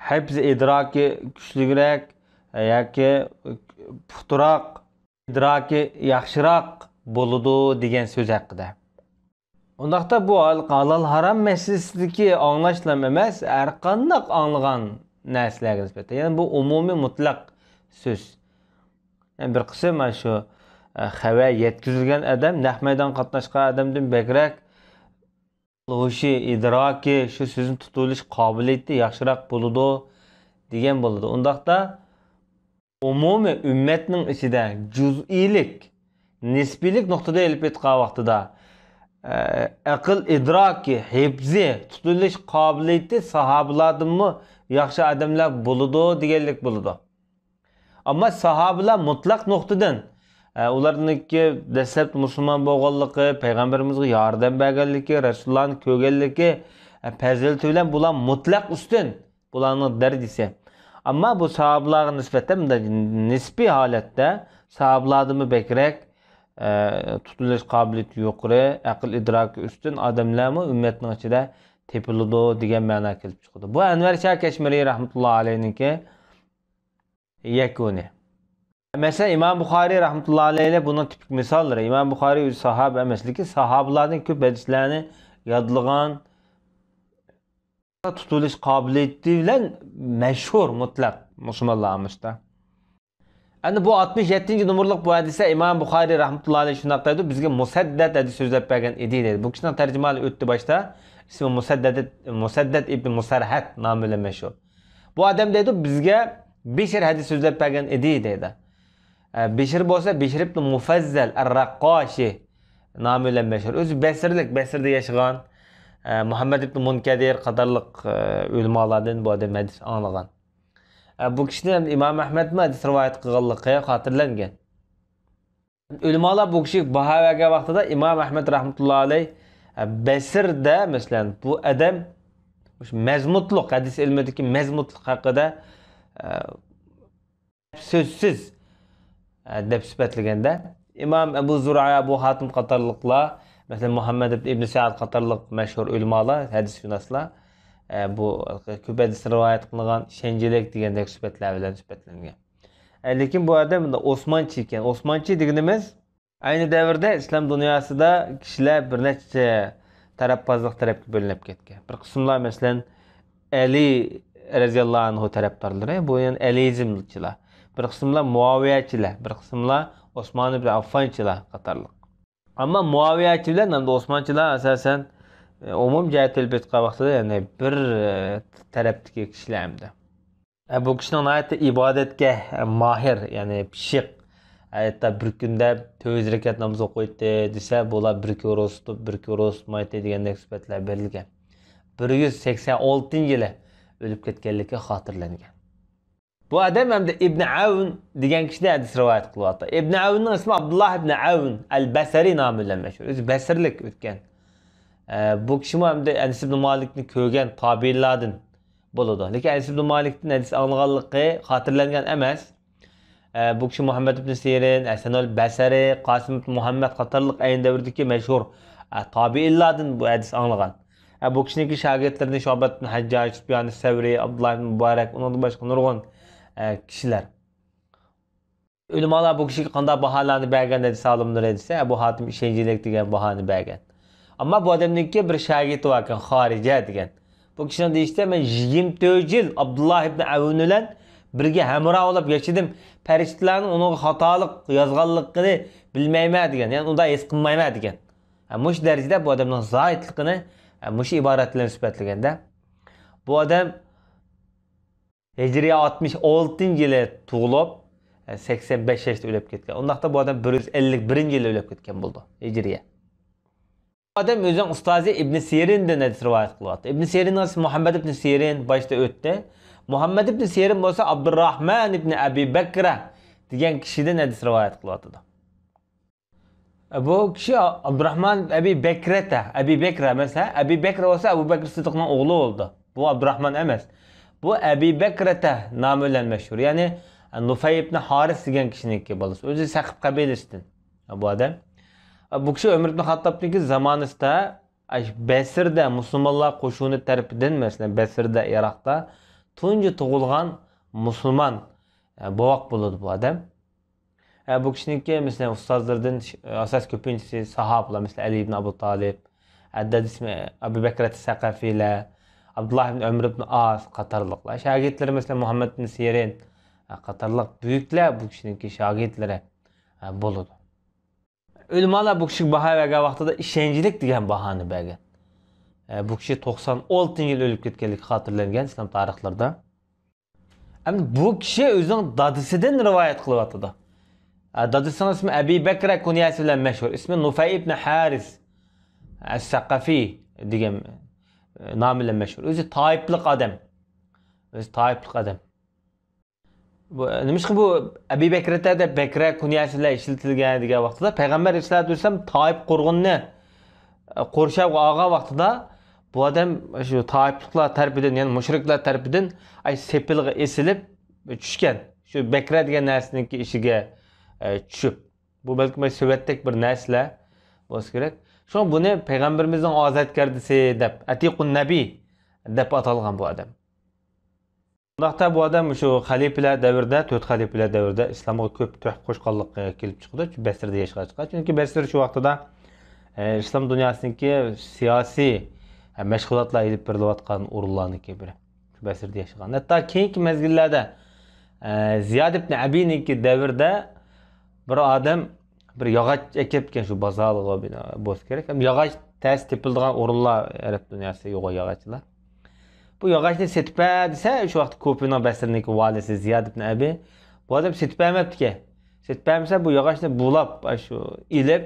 ھىپز ئىدراكى كۈچلۈكرەك، ئە، ياكى پۇختىراق، ئىدراكى ياخشىراق بولىدۇ دېگەن سۆز ھەققىدە. ئۇنداقتا بۇ ھال-، ھالال ھارام مەسىلىسىدىكى ئاڭلاشلام ئەمەس، ھەرقانداق ئاڭلىغان نەرسىلەرگە نىسبەتەن. يەنى بۇ ئومۇمىي مۇتلەق سۆز. يەنى بىر قىسىم مانا شۇ، ئە، خەۋەر يەتكۈزۈلگەن ئادەم، نەق مەيدان قاتناشقان ئادەمدىن بەكرەك ھوشى، ئىدراكى، شۇ سۆزنى تۇتۇۋېلىش قابىلىيىتى ياخشىراق بولىدۇ دېگەن بولىدۇ. ئۇنداقتا ئومۇمىي ئۈممەتنىڭ ئىچىدە جۇزئىيلىك، نىسپىيلىك نۇقتىدا ئېلىپ ئېيتقان ۋاقتىدا، ئە، ئەقىل ئىدراكى، ھىپزى، تۇتۇۋېلىش قابىلىيىتى ساھابىلاردىنمۇ ياخشى ئادەملەر بولىدۇ دېگەنلىك بولىدۇ. ئەمما ساھابىلار مۇتلەق نۇقتىدىن، ئە، ئۇلارنىڭكى دەسلەپتە مۇسۇلمان بولغانلىقى، پەيغەمبىرىمىزگە ياردەم بەرگەنلىكى، رەسۇلۇللانى كۆرگەنلىكى، ئە، پەزىلىتى بىلەن بۇلار مۇتلەق ئۈستۈن. بۇلارنىڭ دەرىجىسى. ئەمما بۇ ساھابىلارغا نىسبەتەن مۇنداق نىسپىي ھالەتتە ساھابىلاردىنمۇ بەكرەك، ئە، تۇتۇۋېلىش قابىلىيىتى يۇقىرى، ئەقىل ئىدراكى ئۈستۈن ئادەملەرمۇ ئۈممەتنىڭ ئىچىدە تېپىلىدۇ دېگەن مەنا كېلىپ چىقىدۇ. بۇ ئەنۋەر شاھ كەشمىرى رەھمەتۇللا ئەلەيھنىڭكى يەكۈنى. مەسىلەن، ئىمام بۇخارىي رەھمەتۇللا ئەلەيھى بۇنىڭ تىپىك مىساللىرى. ئىمام بۇخارىي ئۆزى ساھابە ئەمەس، لېكىن ساھابىلاردىن كۆپ ھەدىسلەرنى يادلىغان، تۇتۇۋېلىش قابىلىيىتى بىلەن مەشھۇر مۇتلەق مۇسۇلمانلار ئاممىسىدا. ئەمدى بۇ ئاتمىش يەتتىنچى نومۇرلۇق بۇ ھەدىستە ئىمام بۇخارىي رەھمەتۇللا ئەلەيھى شۇنداق دەيدۇ، بىزگە مۇسەددەد ھەدىس سۆزلەپ بەرگەن ئىدى دەيدۇ. بۇ كىشىنىڭ تەرجىمىھالى ئۆتتى باشتا. ئىسمى مۇسەددەد، مۇسەددەد ئىبن مۇسەرھەد نامى بىلەن مەشھۇر. بۇ ئادەم دەيدۇ، بىزگە بىشىر ھەدىس سۆزلەپ بەرگەن ئىدى دەيدۇ. ئە، بىشىر بولسا بىشىر ئىبن مۇفەززەل ئەر-رەققاشى نامى بىلەن مەشھۇر. ئۆزى بەسرىلىك، بەسرىدە ياشىغان، ئە، مۇھەممەد ئىبن مۇنكەدىر قاتارلىق، ئە، ئۆلىمالادىن بۇ ئادەم ھەدىس ئاڭلىغان. ئە، بۇ كىشىنى ئىمام ئەھمەدمۇ ھەدىس رىۋايەت قىلغانلىقى خاتىرىلەنگەن. ئۆلىمالار بۇ كىشىگە باھا بەرگەن ۋاقتىدا ئىمام ئەھمەد رەھمەتۇللا ئەلەيھ، بەسىردە، مەسىلەن، بۇ ئادەم مۇشۇ مەزمۇتلۇق، ھەدىس ئىلمىدىكى مەزمۇتلۇق ھەققىدە، ئە، سۆزسىز، ئە، دەپ سۈپەتلىگەندە، ئىمام ئەبۇ زۇرئا، ئەبۇ ھاتىم قاتارلىقلار، مەسىلەن، مۇھەممەد ئىبن، ئىبن سەئد قاتارلىق مەشھۇر ئۆلىمالار، ھەدىسشۇناسلار، ئە، بۇ كۆپ ھەدىسنى رىۋايەت قىلغان ئىشەنچلىك دېگەندەك سۈپەتلەر بىلەن سۈپەتلەنگەن. ئە، لېكىن بۇ ئادەم ئوسمانچى ئىكەن. ئوسمانچى دېگىنىمىز، ئەينى دەۋردە ئىسلام دۇنياسىدا كىشىلەر بىر نەچچە تەرەپبازلىق تەرەپكە بۆلۈنۈپ كەتكەن. بىر قىسىملار، مەسىلەن، ئەلى رەزىياللاھۇ ئەنھۇ تەرەپدارلىرى، بۇ يەنى ئەلىيىزمچىلار. بىر قىسىملار مۇئاۋىيەچىلەر، بىر قىسىملار ئوسمان ئىبن ئاففانچىلار قاتارلىق. ئەمما مۇئاۋىيەچى بىلەن ھەمدە ئوسمانچىلار ئاساسەن، ئومۇم جەھەتتە ئېلىپ ئېيتقان ۋاقتىدا، يەنى بىر، ئە، تەرەپتىكى كىشىلەر ئەمدى. ئە، بۇ كىشىنىڭ ناھايىتى ئىبادەتكە، ئە، ماھىر، يەنى پىششىق. ھەتتا بىر كۈندە تۆت يۈز رەكەت ناماز ئوقۇيتتى دېسە، بۇلار بىر كۈن روزا تۇتۇپ، بىر كۈن روزا تۇتمايتتى دېگەندەك سۈپەتلەر بېرىلگەن. بىر يۈز سەكسەن ئالتىنچى يىلى ئۆلۈپ كەتكەنلىكى خاتىرىلەنگەن. بۇ ئادەم ئەمدى ئىبنى ئەۋن دېگەن كىشىدىن ھەدىس رىۋايەت قىلىۋاتىدۇ. ئىبنى ئەۋننىڭ ئىسمى ئابدۇللاھ ئىبنى ئەۋن ئەل بەسرى نامى بىلەن مەشھۇر. ئۆزى بەسرىلىك ئۆتكەن. ئە، بۇ كىشىمۇ ئەمدى ئەنەس ئىبنى مالىكنى كۆرگەن تابىئىنلاردىن بولىدۇ. لېكىن ئەنەس ئىبنى مالىكتىن ھەدىس ئاڭلىغانلىقى خاتىرىلەنگەن ئەمەس. ئە، بۇ كىشى مۇھەممەد ئىبنى سىرىن، ھەسەنۇل بەسرى، قاسىم ئىبنى مۇھەممەد قاتارلىق ئەينى دەۋردىكى مەشھۇر، ئە، تابىئىنلاردىن بۇ ھەدىس ئاڭلىغان. ئە، بۇ كىشىنىڭكى شاگىرتلىرىدىن شۇئبەت ئىبنى ھەججاج، سۇپيان سەۋرى، ئابدۇللا ئىبنى مۇبارەك، ئۇنىڭدىن باشقا نۇرغۇن، ئە، كىشىلەر. ئۆلىمالار بۇ كىشىگە قانداق باھالارنى بەرگەن دېسە، ئالىملىرى دېسە، ئەبۇ ھاتىم ئىشەنچلىك دېگەن باھانى بەرگەن. ئەمما بۇ ئادەمنىڭكى بىر شاگىرتى باركەن، خارىجە دېگەن. بۇ كىشىنىڭ دېيىشىچە، مەن يىگىرمە تۆت يىل ئابدۇللا ئىبنى ئەۋن بىلەن بىرگە ھەمراھ بولۇپ ياشىدىم. پەرىشتىلەرنىڭ ئۇنىڭغا خاتالىق يازغانلىقىنى بىلمەيمەن دېگەن. يەنى ئۇنداق ھېس قىلمايمەن دېگەن. ھە، مۇشۇ دەرىجىدە بۇ ئادەمنىڭ زاھىدلىقىنى، ھە، مۇشۇ ئىبارەت بىلەن سۈپەتلىگەندە، بۇ ئادەم ھىجرىيە ئاتمىش ئالتىنچى يىلى تۇغۇلۇپ، سەكسەن بەش ياشتا ئۆلۈپ كەتكەن. ئۇنداقتا بۇ ئادەم بىر يۈز ئەللىك بىرىنچى يىلى ئۆلۈپ كەتكەن بولىدۇ، ھىجرىيە. بۇ ئادەم ئۆزىنىڭ ئۇستازى ئىبنى سىرىندىن ھەدىس رىۋايەت قىلىۋاتىدۇ. ئىبنى سىرىننىڭ ئىسمى مۇھەممەد ئىبنى سىرىن، باشتا ئۆتتى. مۇھەممەد ئىبنى سىرىن بولسا ئابدۇرراھمان ئىبنى ئەبى بەكرە دېگەن كىشىدىن ھەدىس رىۋايەت قىلىۋاتىدۇ. بۇ كىشى ئابدۇراھمان ئەبى بەكرەتە. ئەبى بەكرە ئەمەس، ھە؟ ئەبى بەكرە بولسا ئەبۇ بەكرى سىددىقنىڭ ئوغلى بولىدۇ. بۇ ئابدۇراھمان ئەمەس. بۇ ئەبى بەكرەتە نامى بىلەن مەشھۇر. يەنى نۇفەي ئىبنى ھارىس دېگەن كىشىنىڭكى بالىسى. ئۆزى سەقىپ قەبىلىسىدىن بۇ ئادەم. بۇ كىشى ئۆمەر ئىبنى خاتتابنىڭكى زامانىسىدا بەسرىدە مۇسۇلمانلار قوشۇنى تەرىپىدىن، مەسىلەن، بەسرىدە، ئىراقتا تۇنجى تۇغۇلغان مۇسۇلمان بوۋاق بولىدۇ بۇ ئادەم. ئە، بۇ كىشىنىڭكى، مەسىلەن، ئۇستازلىرىدىن ش-، ئاساس كۆپىنچىسى ساھابىلار، مەسىلەن، ئەلى ئىبن ئەبۇ تالىپ، ئە، دادىسى ئەبۇ بەكرەت سەقەفىلەر، ئابدۇللا ئىبن ئۆمەر ئىبن ئاس قاتارلىقلار. شاگىرتلىرى، مەسىلەن، مۇھەممەد ئىبن سىرىن، ئە، قاتارلىق بۈيۈكلەر بۇ كىشىنىڭكى شاگىرتلىرى، ئە، بولىدۇ. ئۆلىمالار بۇ كىشىگە باھا بەرگەن ۋاقتىدا ئىشەنچلىك دېگەن باھانى بەرگەن. ئە، بۇ كىشى توقسان ئالتىنچى يىل ئۆلۈپ كەتكەنلىكى خاتىرىلەنگەن ئىسلام تارىخلىرىدا. ئەمدى بۇ كىشى ئۆزىنىڭ دادىسىدىن رىۋايەت قىلىۋاتىدۇ. ئە، دادىسىنىڭ ئىسمى ئەبى بەكرە، كۇنيەسى بىلەن مەشھۇر. ئىسمى نۇفەي ئىبنى ھارىس ئەس-سەقەفى دېگەن، ئە، نامى بىلەن مەشھۇر. ئۆزى تائىپلىق ئادەم. ئۆزى تائىپلىق ئادەم. بۇ، نېمىشقا بۇ ئەبى بەكرەتە دەپ بەكرە كۇنيەسى بىلەن ئىشلىتىلگەن دېگەن ۋاقتىدا، پەيغەمبەر ئەلەيھىسسالاتۇ ۋەسسالام تائىپ قورغىنىنى، ئە، قورشاۋغا ئالغان ۋاقتىدا، بۇ ئادەم شۇ تائىپلىقلار تەرىپىدىن، يەنى مۇشرىكلار تەرىپىدىن، ئاي، سېپىلغا ئېسىلىپ چۈشكەن. شۇ بەكرە دېگەن نەرسىنىڭكى ئىچىگە، ئە، چۈشۈپ. بۇ بەلكىم سۆۋەتتەك بىر نەرسىلەر بولسا كېرەك. شۇڭا بۇنى پەيغەمبىرىمىزنىڭ ئازادكەردىسى دەپ، ئەتىقۇن نەبى دەپ ئاتالغان بۇ ئادەم. بۇنداقتا بۇ ئادەم شۇ خەلىپىلەر دەۋرىدە، تۆت خەلىپىلەر دەۋرىدە ئىسلامغا كۆپ تۆھپە قوشقانلىقى كېلىپ چىقىدۇ، بەسرىدە ياشىغاچقا. چۈنكى بەسرە شۇ ۋاقتىدا، ئە، ئىسلام دۇنياسىنىڭكى سىياسىي، ئە، مەشغۇلاتلار ئېلىپ بېرىلىۋاتقان ئورۇنلارنىڭكى بىرى. شۇ بەسرىدە ياشىغان. ھەتتا كېيىنكى مەزگىللەردە، ئە، زىياد ئىبن ئەبىنىڭكى دەۋرىدە بىر ئادەم بىر ياغاچ ئەكەپكەن شۇ بازارغا بىنا بولسا كېرەك. ھەم ياغاچ تەس تېپىلىدىغان ئورۇنلار، ئەرەب دۇنياسى يوغان ياغاچلار. بۇ ياغاچنى سېتىپ بەر دېسە، شۇ ۋاقىت كۇفىنىڭ بەسرىنىڭكى ۋالىسى زىياد ئىبن ئەبى بۇ ئادەم سېتىپ بەرمەپتىكەن. سېتىپ بەرمىسە، بۇ ياغاچنى بۇلاپ، شۇ ئېلىپ،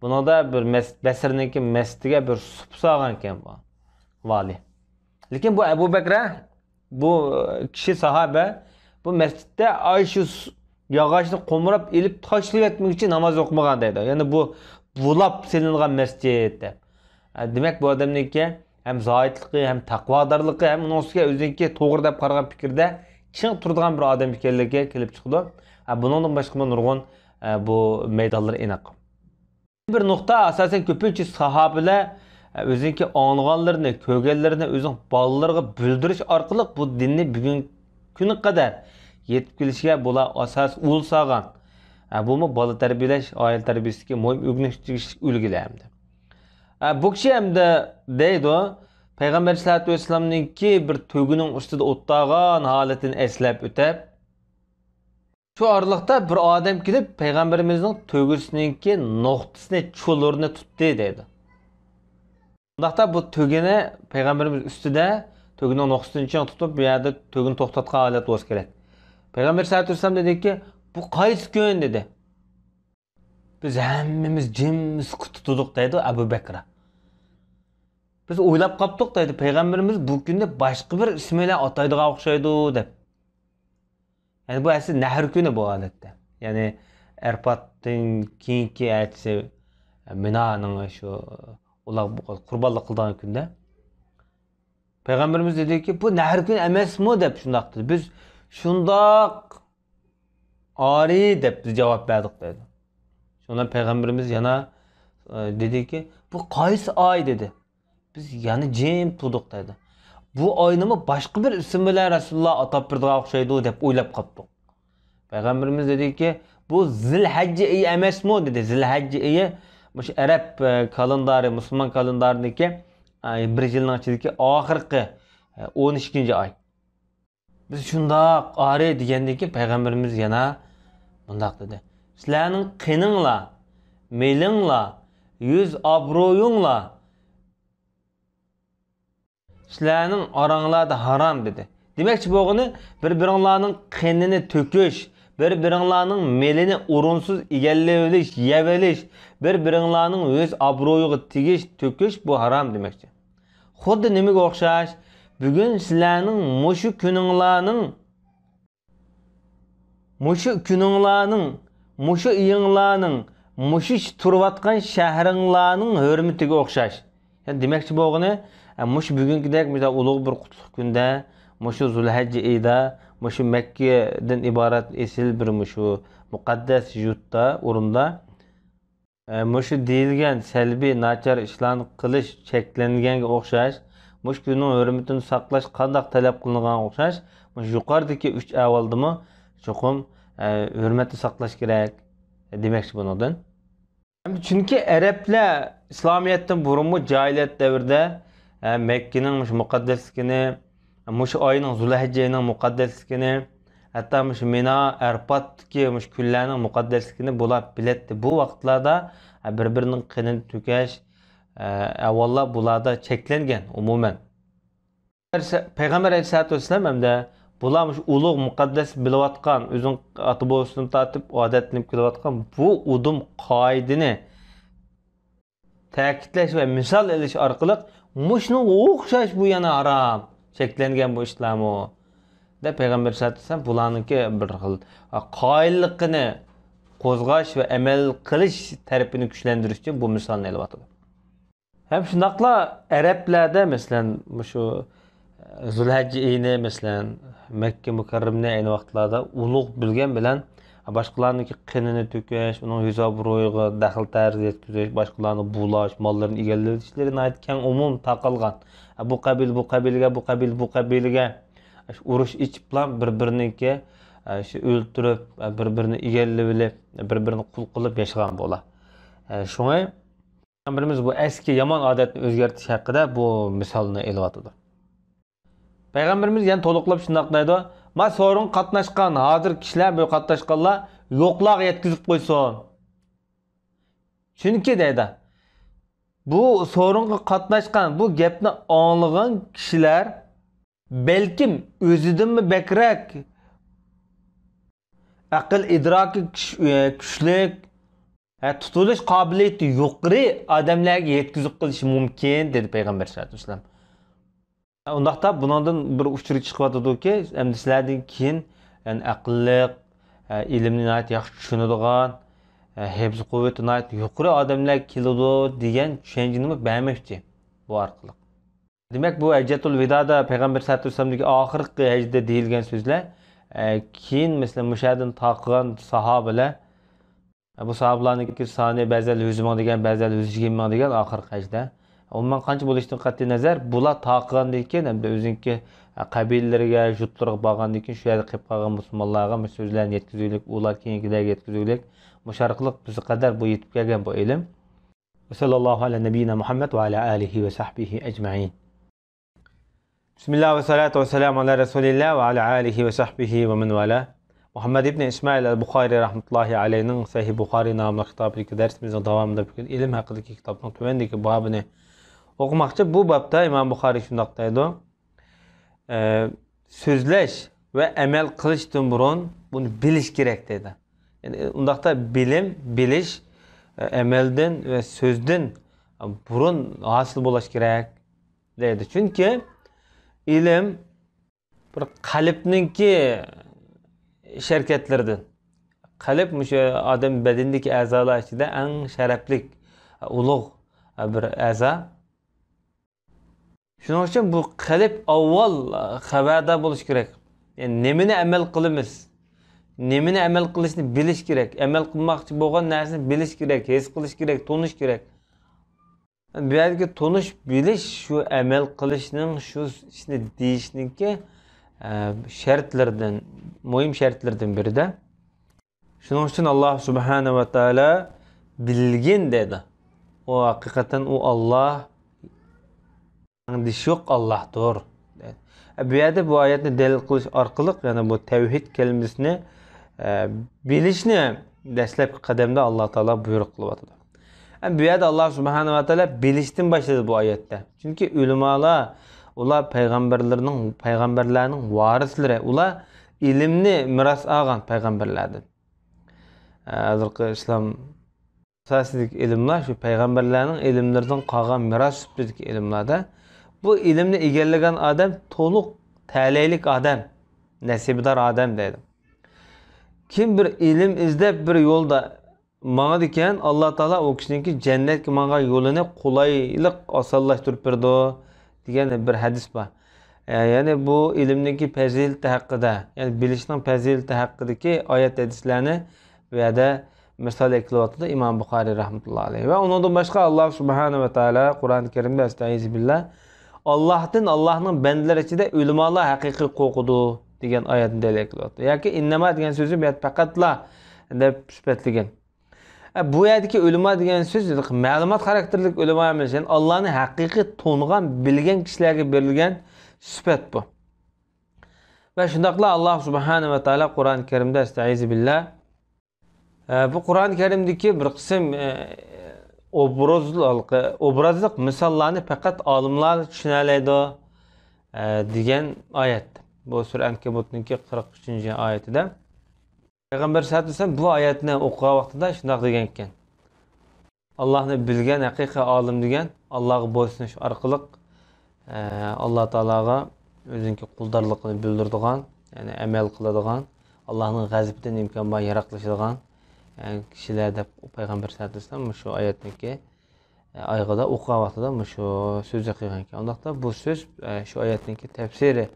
بۇنىڭدا بىر مەس-، بەسرىنىڭكى مەسچىتىگە بىر سۇپا سالغانىكەن بۇ ۋالىي. لېكىن بۇ ئەبۇ بەكرە، بۇ كىشى ساھابە، بۇ مەسچىتتە ئاي شۇ س-، ياغاچنى قومۇراپ ئېلىپ تاشلىۋەتمىگۈچە ناماز ئوقۇمىغان دەيدۇ. يەنى بۇ بۇلاپ سېلىنغان مەسچىت دەپ. دېمەك، بۇ ئادەمنىڭكى ھەم زاھىدلىقى، ھەم تەقۋادارلىقى، ھەم ئۇنىڭ ئۈستىگە ئۆزىنىڭكى توغرا دەپ قارىغان پىكىردە چىڭ تۇرىدىغان بىر ئادەم ئىكەنلىكى كېلىپ چىقىدۇ. ھە، بۇنىڭدىن باشقىمۇ نۇرغۇن، ھە، بۇ مەيدانلىرى ئېنىق. بىر نۇقتا، ئاساسەن، كۆپىنچە ساھابىلەر، ھە، ئۆزىنىڭكى ئاڭلىغانلىرىنى، كۆرگەنلىرىنى ئۆزىنىڭ بالىلىرىغا بىلدۈرۈش ئارقىلىق بۇ دىننى بۈگۈنكى كۈنگە قەدەر يېتىپ كېلىشىگە بۇلار ئاساس ئۇل سالغان. ھە، بۇمۇ بالا تەربىيەلەش، ئائىلە تەربىيەسىدىكى مۇھىم ئۆگىنىش تېگىشلىك ئۈلگىلەر ھەمدە. ھە، بۇ كىشى ھەمدە دەيدۇ، پەيغەمبەر سەللەللاھۇ ئەلەيھى ۋەسەللەمنىڭكى بىر تۆگىنىڭ ئۈستىدە ئولتۇرغان ھالىتىنى ئەسلەپ ئۆتەپ، شۇ ئارىلىقتا بىر ئادەم كېلىپ، پەيغەمبىرىمىزنىڭ تۆگىسىنىڭكى نۇقتىسىنى، چۇلۇرىنى تۇتتى دەيدۇ. شۇنداقتا بۇ تۆگىنى پەيغەمبىرىمىز ئۈستىدە، تۆگىنىڭ نۇقتىسىنى چىڭ تۇتۇپ، بۇ يەردە تۆگىنى توختاتقان ھالەت بولسا كېرەك. پەيغەمبەر سەللەللاھۇ ئەلەيھى ۋەسەللەم دېدىكى، بۇ قايسى كۈن؟ دېدى. بىز ھەممىمىز جىممىز كۈتۈپ تۇردۇق دەيدۇ ئەبۇ بەكرە. بىز ئويلاپ قاپتۇق دەيدۇ، پەيغەمبىرىمىز بۇ كۈننى باشقا بىر ئىسىم بىلەن ئاتايدىغان ئوخشايدۇ دەپ. يەنى بۇ ئەسلى نەھر كۈنى بۇ ھالەتتە. يەنى ئەرپاتتىن كېيىنكى ئەتىسى مىنانىڭ شۇ ئۇلار قۇربانلىق قىلىدىغان كۈندە. پەيغەمبىرىمىز دېدىكى، بۇ نەھر كۈنى ئەمەسمۇ دەپ شۇنداق دېدى. بىز شۇنداق ئارى دەپ بىز جاۋاب بەردۇق دەيدۇ. شۇنىڭ بىلەن پەيغەمبىرىمىز يەنە، ئە، دېدىكى، بۇ قايسى ئاي؟ دېدى. بىز يەنە جىم تۇردۇق دەيدۇ. بۇ ئاينىمۇ باشقا بىر ئىسىم بىلەن رەسۇلۇللا ئاتاپ بېرىدىغان ئوخشايدۇ دەپ ئويلاپ قاپتۇق. پەيغەمبىرىمىز دېدىكى، بۇ زىلھەججە ئېيى ئەمەسمۇ؟ دېدى. زىلھەججە ئېيى مۇشۇ ئەرەب، ئە، كالېندارى، مۇسۇلمان كالېندارىدىكى، ئە، بىر يىلنىڭ ئىچىدىكى ئاخىرقى، ئە، ئون ئىككىنچى ئاي. بىز شۇنداق ئارى دېگەندىن كېيىن پەيغەمبىرىمىز يەنە مۇنداق دېدى، سىلەرنىڭ قېنىڭلار، مېلىڭلار، يۈز ئابرۇيۇڭلار سىلەرنىڭ ئاراڭلاردا ھارام دېدى. دېمەكچى بولغىنى، بىر بىرىڭلارنىڭ قېنىنى تۆكۈش، بىر بىرىڭلارنىڭ مېلىنى ئورۇنسىز ئىگىلىۋېلىش، يەۋېلىش، بىر بىرىڭلارنىڭ يۈز ئابرۇيىغا تېگىش، تۆكۈش، بۇ ھارام دېمەكچى. خۇددى نېمىگە ئوخشاش؟ بۈگۈن سىلەرنىڭ مۇشۇ كۈنۈڭلارنىڭ، مۇشۇ كۈنۈڭلارنىڭ، مۇشۇ ئېيىڭلارنىڭ، مۇشۇ تۇرۇۋاتقان شەھىرىڭلارنىڭ ھۆرمىتىگە ئوخشاش. يەنى دېمەكچى بولغىنى، ئە، مۇشۇ بۈگۈنكىدەك مۇشۇنداق ئۇلۇغ بىر قۇتلۇق كۈندە، مۇشۇ زۇلھەججە ئېيىدا، مۇشۇ مەككىدىن ئىبارەت ئېسىل بىر مۇشۇ مۇقەددەس يۇرتتا، ئورۇندا، ئە، مۇشۇ دېيىلگەن سەلبىي، ناچار ئىشلارنى قىلىش چەكلەنگەنگە ئوخشاش، مۇشۇ كۈننىڭ ھۆرمىتىنى ساقلاش قانداق تەلەپ قىلىنغانغا ئوخشاش، مۇشۇ يۇقىرىدىكى ئۈچ ئەھۋالدىمۇ چوقۇم، ئە، ھۆرمەتنى ساقلاش كېرەك دېمەكچى بۇنىڭدىن. چۈنكى ئەرەبلەر ئىسلامىيەتتىن بۇرۇنمۇ جاھىلىيەت دەۋرىدە، ئە، مەككىنىڭ مۇشۇ مۇقەددەسلىكىنى، مۇشۇ ئاينىڭ، زۇلھەججە ئاينىڭ مۇقەددەسلىكىنى، ھەتتا مۇشۇ مىنا، ئەرپاتتىكى مۇشۇ كۈنلەرنىڭ مۇقەددەسلىكىنى بۇلار بىلەتتى. بۇ ۋاقىتلاردا، ئە، بىر-بىرىنىڭ قېنىنى تۆكۈش، ئە، ئەھۋاللار بۇلاردا چەكلەنگەن ئومۇمەن. پەيغەمبەر ئەلەيھىسسالاتۇ ۋەسسالام ھەمدە بۇلار مۇشۇ ئۇلۇغ مۇقەددەس بىلىۋاتقان، ئۆزىنىڭ ئاتا-بوۋىسىدىن تارتىپ ئادەتلىنىپ كېلىۋاتقان بۇ ئۇدۇم قائىدىنى تەكىتلەش ۋە مىسال ئېلىش ئارقىلىق، مۇشۇنىڭغا ئوخشاش بۇ يەنە ھارام، چەكلەنگەن بۇ ئىشلارمۇ، دەپ پەيغەمبەر ئەلەيھىسسالاتۇ ۋەسسالام بۇلارنىڭكى بىر خىل قايىللىقىنى قوزغاش ۋە ئەمەل قىلىش تەرىپىنى كۈچلەندۈرۈش ئۈچۈن بۇ مىسالنى ئېلىۋاتىدۇ. ھەم شۇنداقلا ئەرەبلەردە، مەسىلەن، مۇشۇ زۇلھەججە ئېيىنى، مەسىلەن، مەككە مۇكەررەمىنى ئەينى ۋاقىتلاردا ئۇلۇغ بىلگەن بىلەن باشقىلارنىڭكى قېنىنى تۆكۈش، ئۇنىڭ يۈز ئابرۇيىغا دەخلى-تەرۇز يەتكۈزۈش، باشقىلارنى بۇلاش، ماللىرىنى ئىگىلىۋېلىشلىرى ناھايىتى كەڭ ئومۇم تارقالغان. بۇ قەبىلە بۇ قەبىلىگە، بۇ قەبىلە بۇ قەبىلىگە ئۇرۇش ئېچىپلا بىر-بىرىنىڭكى، شۇ ئۆلتۈرۈپ، بىر-بىرىنى ئىگىلىۋېلىپ، بىر-بىرىنى قۇل قىلىپ ياشىغان بۇلار. شۇڭا پەيغەمبىرىمىز بۇ ئەسكى يامان ئادەتنى ئۆزگەرتىش ھەققىدە بۇ مىسالنى ئېلىۋاتىدۇ. پەيغەمبىرىمىز يەنە تولۇقلاپ شۇنداق دەيدۇ، ما سورۇنغا قاتناشقان ھازىر كىشىلەر، بۇ قاتناشقانلار يوقلارغا يەتكۈزۈپ قويسۇن. چۈنكى دەيدۇ، بۇ سورۇنغا قاتناشقان، بۇ گەپنى ئاڭلىغان كىشىلەر بەلكىم ئۆزىدىنمۇ بەكرەك ئەقىل ئىدراكى كۈچ-، كۈچلۈك، ھە، تۇتۇلۇش قابىلىيىتى يۇقىرى ئادەملەرگە يەتكۈزۈپ قىلىشى مۇمكىن، دېدى پەيغەمبەر سەللەللاھۇ ئەلەيھى ۋەسەللەم. ئۇنداقتا بۇنىڭدىن بىر ئۇچۇر چىقىۋاتىدۇكى، ئەمدى سىلەردىن كېيىن، يەنى ئەقىللىق، ئە، ئىلىمنى ناھايىتى ياخشى چۈشىنىدىغان، ھېفز قۇۋۋىتى ناھايىتى يۇقىرى ئادەملەر كېلىدۇ دېگەن چۈشەنچىنىمۇ بەرمەكچى بۇ ئارقىلىق. دېمەك، بۇ ھەججەتۇل ۋىدادا پەيغەمبەر سەللەللاھۇ ئەلەيھى ۋەسەللەمدىكى ئاخىرقى ھەجدە دېيىلگەن سۆزلەر، ئە، كېيىن، مەسىلەن، مۇشۇ يەردىن تارقىغان ساھابىلەر، ئە، بۇ ساھابىلارنىڭكى سانى بەزىلەر يۈز مىڭ دېگەن، بەزىلەر يۈز يىگىرمە مىڭ دېگەن ئاخىرقى ھەجدە. ئومۇمەن قانچە بولۇشىدىن قەتئىينەزەر، بۇلار تارقىغاندىن كېيىن ھەمدە ئۆزىنىڭكى، ئە، قەبىلىلىرىگە، يۇرتلىرىغا بارغاندىن كېيىن شۇ يەردە قېلىپ قالغان مۇسۇلمانلارغا مۇشۇ سۆزلەرنى يەتكۈزگۈلۈك، ئۇلار كېيىنكىلەرگە يەتكۈزگۈلۈك، مۇشۇ ئارقىلىق بىزگە قەدەر بۇ يېتىپ كەلگەن بۇ ئىلىم. وصلى الله على نبينا محمد وعلى آله وصحبه أجمعين. بسم الله والصلاة والسلام على رسول الله وعلى آله وصحبه ومن والاه. مۇھەممەد ئىبنى ئىسمائىل ئەل بۇخارى رەھمەتۇللاھى ئەلەيھنىڭ سەھىھ بۇخارى ناملىق كىتابىدىكى دەرسىمىزنىڭ داۋامىدا بۈگۈن ئىلىم ھەققىدىكى كىتابنىڭ تۆۋەندىكى بابىنى ئوقۇماقچى. بۇ بابتا ئىمام بۇخارى شۇنداق دەيدۇ. ئە، سۆزلەش ۋە ئەمەل قىلىشتىن بۇرۇن بۇنى بىلىش كېرەك دەيدۇ. يەنى ئۇنداقتا بىلىم، بىلىش، ئە، ئەمەلدىن ۋە سۆزدىن بۇرۇن ھاسىل بولۇش كېرەك دەيدۇ. چۈنكى ئىلىم بىر قەلبنىڭكى شەركەتلىرىدىن. قەلب مۇشۇ ئادەم بەدىنىدىكى ئەزالار ئىچىدە ئەڭ شەرەپلىك، ئۇلۇغ بىر ئەزا. شۇنىڭ ئۈچۈن بۇ قەلب ئاۋۋال خەۋەردار بولۇش كېرەك. يەنى نېمىنى ئەمەل قىلىمىز؟ نېمىنى ئەمەل قىلىشنى بىلىش كېرەك. ئەمەل قىلماقچى بولغان نەرسىنى بىلىش كېرەك، ھېس قىلىش كېرەك، تونۇش كېرەك. بۇ يەردىكى تونۇش، بىلىش شۇ ئەمەل قىلىشنىڭ، شۇ ئىشنى دېيىشنىڭكى، ئە، شەرتلىرىدىن، مۇھىم شەرتلىرىدىن بىرىدە. شۇنىڭ ئۈچۈن ئاللا سۇبھانەھۇ ۋە تائالا بىلگىن دەيدۇ. ئۇ ھەقىقەتەن ئۇ ئاللا ئاڭدىشى يوق ئاللاھدۇر. بۇ يەردە بۇ ئايەتنى دەلىل قىلىش ئارقىلىق يەنە بۇ تەۋھىد كەلىمىسىنى، ئە، بىلىشنى دەسلەپكى قەدەمدە ئاللا تائالا بۇيرۇق قىلىۋاتىدۇ. ئە، بۇ يەردە ئاللا سۇبھانەھۇ ۋە تائالا بىلىشتىن باشلىدى بۇ ئايەتتە. چۈنكى ئۆلىمالار، ئۇلار پەيغەمبەرلەرنىڭ، پەيغەمبەرلەرنىڭ ۋارىسلىرى، ئۇلار ئىلىمنى مىراس ئالغان پەيغەمبەرلەردىن. ئە، ھازىرقى ئىسلام ئاساسىدىكى ئىلىملار شۇ پەيغەمبەرلەرنىڭ ئىلىملىرىدىن قالغان مىراس سۈپىتىدىكى ئىلىملاردا. بۇ ئىلىمنى ئىگىلىگەن ئادەم تولۇق تەلەيلىك ئادەم، نەسىبىدار ئادەم دەيدۇ. كىم بىر ئىلىم ئىزدەپ بىر يولدا ماڭىدىكەن، ئاللا تائالا ئۇ كىشىنىڭكى جەننەتكە ماڭغان يولىنى قولايلىق ئاسانلاشتۇرۇپ بېرىدۇ، دېگەن بىر ھەدىس بار. ئە، يەنى بۇ ئىلىمنىڭكى پەزىلىتى ھەققىدە، يەنى بىلىشنىڭ پەزىلىتى ھەققىدىكى ئايەت ھەدىسلەرنى بۇ يەردە مىسال ئەكېلىۋاتىدۇ ئىمام بۇخارىي رەھمەتۇللا ئەلەيھ. ۋە ئۇنىڭدىن باشقا، ئاللا سۇبھانەھۇ ۋە تائالا قۇرئان كەرىمدە، ئەستەئىزۇ بىللا، ئاللاھتىن، ئاللاھنىڭ بەندىلىرى ئىچىدە ئۆلىمالار ھەقىقىي قورقىدۇ، دېگەن ئايەتنى دەلىل ئەكېلىۋاتىدۇ. ياكى ئىننەما دېگەن سۆزى بۇ يەردە پەقەتلا دەپ سۈپەتلىگەن. ئە، بۇ يەردىكى ئۆلىما دېگەن سۆز مەلۇمات خاراكتېرلىك ئۆلىما ئەمەس، يەنى ئاللانى ھەقىقىي تونۇغان، بىلگەن كىشىلەرگە بېرىلگەن سۈپەت بۇ. ۋە شۇنداقلا ئاللا سۇبھانەھۇ ۋە تائالا قۇرئان كەرىمدە، ئەستەئىزۇ بىللا، ئە، بۇ قۇرئان كەرىمدىكى بىر قىسىم، ئە، ئوبرازلىق، ئوبرازلىق مىساللارنى پەقەت ئالىملار چۈشىنەلەيدۇ، ئە، دېگەن ئايەت. بۇ سۈرە ئەنكەبۇتنىڭكى قىرىق ئۈچىنچى ئايىتىدە. پەيغەمبەر سەللەللاھۇ ئەلەيھى ۋەسەللەم بۇ ئايەتنى ئوقۇغان ۋاقتىدا شۇنداق دېگەنكەن: ئاللاھنى بىلگەن ھەقىقىي ئالىم دېگەن ئاللاھقا بويسۇنۇش ئارقىلىق، ئە، ئاللا تائالاغا ئۆزىنىڭكى قۇلدارلىقىنى بىلدۈرىدىغان، يەنى ئەمەل قىلىدىغان، ئاللاھنىڭ غەزىپىدىن ئىمكان بار يىراقلىشىدىغان، ئە، كىشىلەر دەپ پەيغەمبەر سەللەللاھۇ ئەلەيھى ۋەسەللەم مۇشۇ ئايەتنىڭكى ئايىغىدا ئوقۇغان ۋاقتىدا مۇشۇ سۆزنى قىلغانىكەن. ئۇنداقتا بۇ سۆز، ئە، شۇ ئايەتنىڭكى تەپسىرى،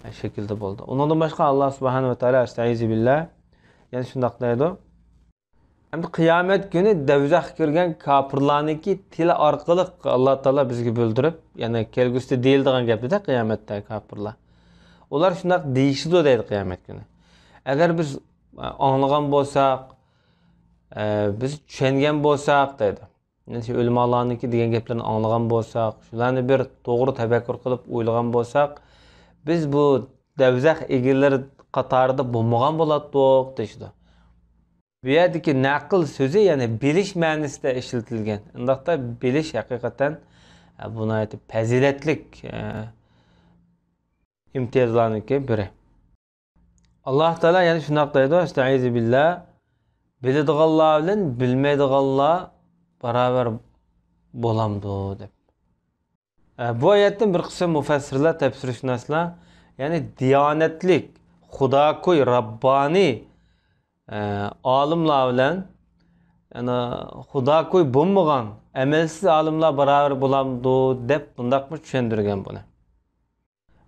ئە، شەكلىدە بولدى. ئۇنىڭدىن باشقا، ئاللا سۇبھانەھۇ ۋە تائالا، ئەستەئىزۇ بىللا، يەنە شۇنداق دەيدۇ: ئەمدى قىيامەت كۈنى دەۋزەخكە كىرگەن كاپىرلارنىڭكى تىلى ئارقىلىق ئاللا تائالا بىزگە بىلدۈرۈپ، يەنى كەلگۈسىدە دېيىلىدىغان گەپتە قىيامەتتە كاپىرلار. ئۇلار شۇنداق دېيىشىدۇ دەيدۇ قىيامەت كۈنى. ئەگەر بىز، ئە، ئاڭلىغان بولساق، ئە، بىز چۈشەنگەن بولساق دەيدۇ. مەسىلەن، ئۆلىمالارنىڭكى دېگەن گەپلىرىنى ئاڭلىغان بولساق، شۇلارنى بىر توغرا تەپەككۇر قىلىپ ئويلىغان بولساق، بىز بۇ دەۋزەخ ئىگىلىرى قاتارىدا بولمىغان بولاتتۇق، دېيىشىدۇ. بۇ يەردىكى نەقىل سۆزى، يەنى بىلىش مەنىسىدە ئىشلىتىلگەن. ئۇنداقتا بىلىش ھەقىقەتەن، ئە، بۇ ناھايىتى پەزىلەتلىك، ئە، ئىمتىيازلارنىڭكى بىرى. ئاللا تائالا يەنە شۇنداق دەيدۇ، ئەستەئىزۇ بىللا، بىلىدىغانلار بىلەن بىلمەيدىغانلار باراۋەر بولامدۇ دەپ. ئە، بۇ ئايەتتىن بىر قىسىم مۇفەسسىرلەر، تەپسىرشۇناسلار، يەنى دىيانەتلىك، خۇداكوي، راببانىي، ئە، ئالىملار بىلەن يەنى خۇداكوي بولمىغان ئەمەلسىز ئالىملار باراۋەر بولامدۇ دەپ بۇنداقمۇ چۈشەندۈرگەن بۇنى.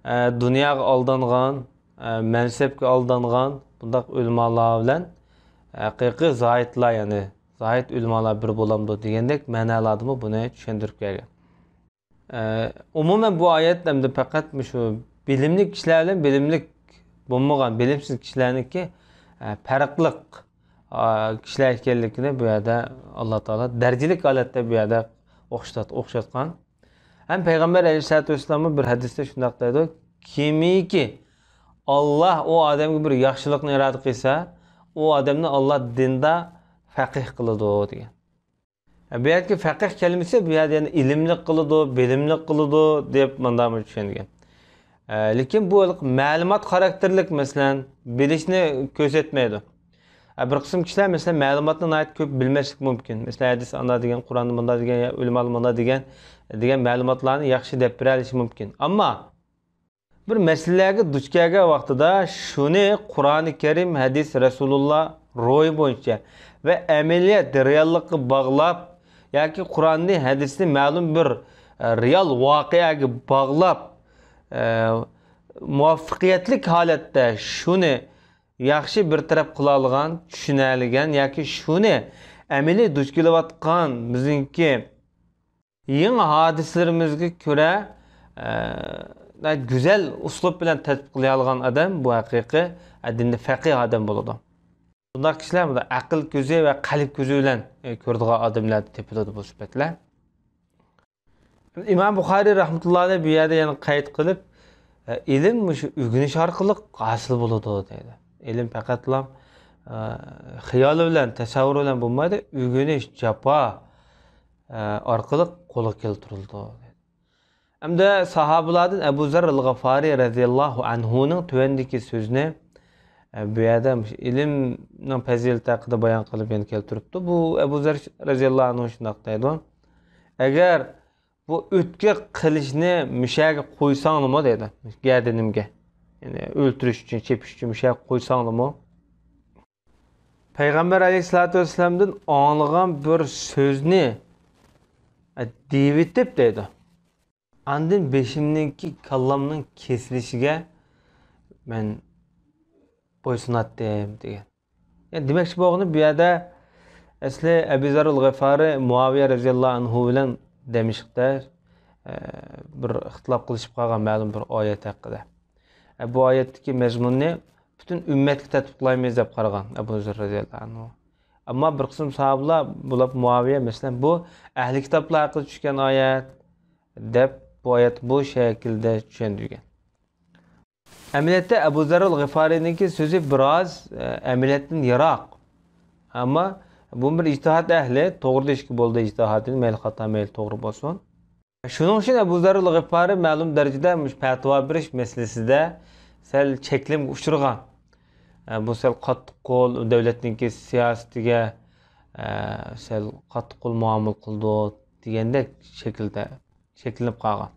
ئە، دۇنياغا ئالدانغان، ئە، مەنسەپكە ئالدانغان بۇنداق ئۆلىمالار بىلەن ھەقىقىي زاھىدلار، يەنى زاھىد ئۆلىمالار بىر بولامدۇ دېگەندەك مەنالاردىمۇ بۇنى چۈشەندۈرۈپ كەلگەن. ئە، ئومۇمەن بۇ ئايەت ئەمدى پەقەت مۇشۇ بىلىملىك كىشىلەر بىلەن بىلىملىك بولمىغان، بىلىمسىز كىشىلەرنىڭكى، ئە، پەرقلىق، ئا، كىشىلەر ئىكەنلىكىنى بۇ يەردە ئاللا تائالا دەرىجىلىك ھالەتتە بۇ يەردە ئوخشات-، ئوخشاتقان. ھەم پەيغەمبەر ئەلەيھىسسالاتۇ ۋەسسالاممۇ بىر ھەدىستە شۇنداق دەيدۇ، كىمكى ئاللا ئۇ ئادەمگە بىر ياخشىلىقنى ئىرادە قىلسا، ئۇ ئادەمنى ئاللا دىندا فەقىھ قىلىدۇ دېگەن. بۇ يەردىكى فەقىھ كەلىمىسى بۇ يەردە يەنە ئىلىملىك قىلىدۇ، بىلىملىك قىلىدۇ دەپ مۇنداقمۇ چۈشەنگەن. ئە، لېكىن بۇ مەلۇمات خاراكتېرلىك، مەسىلەن، بىلىشنى كۆرسەتمەيدۇ. ئە، بىر قىسىم كىشىلەر، مەسىلەن، مەلۇماتنى ناھايىتى كۆپ بىلمەسلىكى مۇمكىن. مەسىلەن، ھەدىس ئانداق دېگەن، قۇرئاندا مۇنداق دېگەن، يا ئۆلىمالار مۇنداق دېگەن، دېگەن مەلۇماتلارنى ياخشى دەپ بېرەلىشى مۇمكىن. ئەمما بىر مەسىلىلەرگە دۇچ كەلگەن ۋاقتىدا شۇنى قۇرئانى كەرىم، ھەدىس، رەسۇلۇللا روھى بويىچە ۋە ئەمەلىيەت رېئاللىققا باغلاپ ياكى قۇرئاننى، ھەدىسنى مەلۇم بىر، ئە، رېئال ۋەقەگە باغلاپ، ئە، مۇۋەپپەقىيەتلىك ھالەتتە شۇنى ياخشى بىر تەرەپ قىلالىغان، چۈشىنەلىگەن ياكى شۇنى ئەمەلىي دۇچ كېلىۋاتقان بىزنىڭكى يېڭى ھادىسىلىرىمىزگە كۆرە، ئە، گۈزەل ئۇسلۇب بىلەن تەتبىقلىيالىغان ئادەم بۇ ھەقىقىي، ئە، دىندا فەقىھ ئادەم بولىدۇ. بۇنداق كىشىلەر بۇنداق ئەقىل كۆزى ۋە قەلب كۆزى بىلەن، ئە، كۆرىدىغان ئادەملەردە تېپىلىدۇ بۇ سۈپەتلەر. ئىمام بۇخارىي رەھمەتۇللا ئەلەيھ بۇ يەردە يەنە قەيت قىلىپ، ئە، ئىلىم مۇشۇ ئۆگىنىش ئارقىلىق ھاسىل بولىدۇ دەيدۇ. ئىلىم پەقەتلا، ئە، خىيالى بىلەن، تەسەۋۋۇرى بىلەن بولمايدۇ، ئۆگىنىش، جاپا، ئارقىلىق قولغا كەلتۈرۈلىدۇ. ئەمدى ساھابىلاردىن ئەبۇ زەر ئەل غىفارىي رەزىياللاھۇ ئەنھۇنىڭ تۆۋەندىكى سۆزىنى، ئە، بۇ يەردە مۇشۇ ئىلىمنىڭ پەزىلىتى ھەققىدە بايان قىلىپ يەنە كەلتۈرۈپتۇ. بۇ ئەبۇ زەر رەزىياللاھۇ ئەنھۇ شۇنداق دەيدۇ، ئەگەر بۇ ئۆتكە قىلىچنى مۇشەگە قويساڭلىمۇ دەيدۇ، گەدىنىمگە، يەنى ئۆلتۈرۈش ئۈچۈن، چېپىش ئۈچۈن مۇشەگە قويساڭلىمۇ، پەيغەمبەر ئەلەيھىسسالاتۇ ۋەسسالامدىن ئاڭلىغان بىر سۆزنى دېيىۋېتىپ دەيدۇ. ئاندىن بېشىمنىڭكى، كاللامنىڭ كېسىلىشىگە مەن بويسۇناتتىم دېگەن. يەنى دېمەكچى بولغىنى بۇ يەردە ئەسلى ئەبۇ زەررۇل غىفارى مۇئاۋىيە رەزىياللاھۇ ئەنھۇ بىلەن دەمىشقتە، ئە، بىر ئىختىلاپ قىلىشىپ قالغان مەلۇم بىر ئايەت ھەققىدە. ئە، بۇ ئايەتتىكى مەزمۇننى پۈتۈن ئۈممەتكە تەتبىقلايمىز دەپ قارىغان ئەبۇ زەر رەزىياللاھۇ ئەنھۇ. ئەمما بىر قىسىم ساھابىلار، بۇلاپ مۇئاۋىيە، مەسىلەن، بۇ ئەھلى كىتابلار ھەققىدە چۈشكەن ئايەت دەپ، بۇ ئايەت بۇ شەكىلدە چۈشەندۈرگەن. ئەمەلىيەتتە ئەبۇ زەررۇل غىفارىنىڭكى سۆزى بىراز، ئە، ئەمەلىيەتتىن يىراق. ئەمما بۇ بىر ئىجتىھاد ئەھلى، توغرا دېيىشكە بولىدۇ ئىجتىھادىنى، مەيلى خاتا، مەيلى توغرا بولسۇن. شۇنىڭ ئۈچۈن ئەبۇ زەررۇل غىفارى مەلۇم دەرىجىدە مۇشۇ پەتىۋا بېرىش مەسىلىسىدە سەل چەكلىمىگە ئۇچرىغان. ئە، بۇ سەل قاتتىق قول، دۆلەتنىڭكى سىياسىتىگە، ئە، سەل قاتتىق قول مۇئامىلە قىلىدۇ دېگەندەك شەكىلدە شەكىللىنىپ قالغان.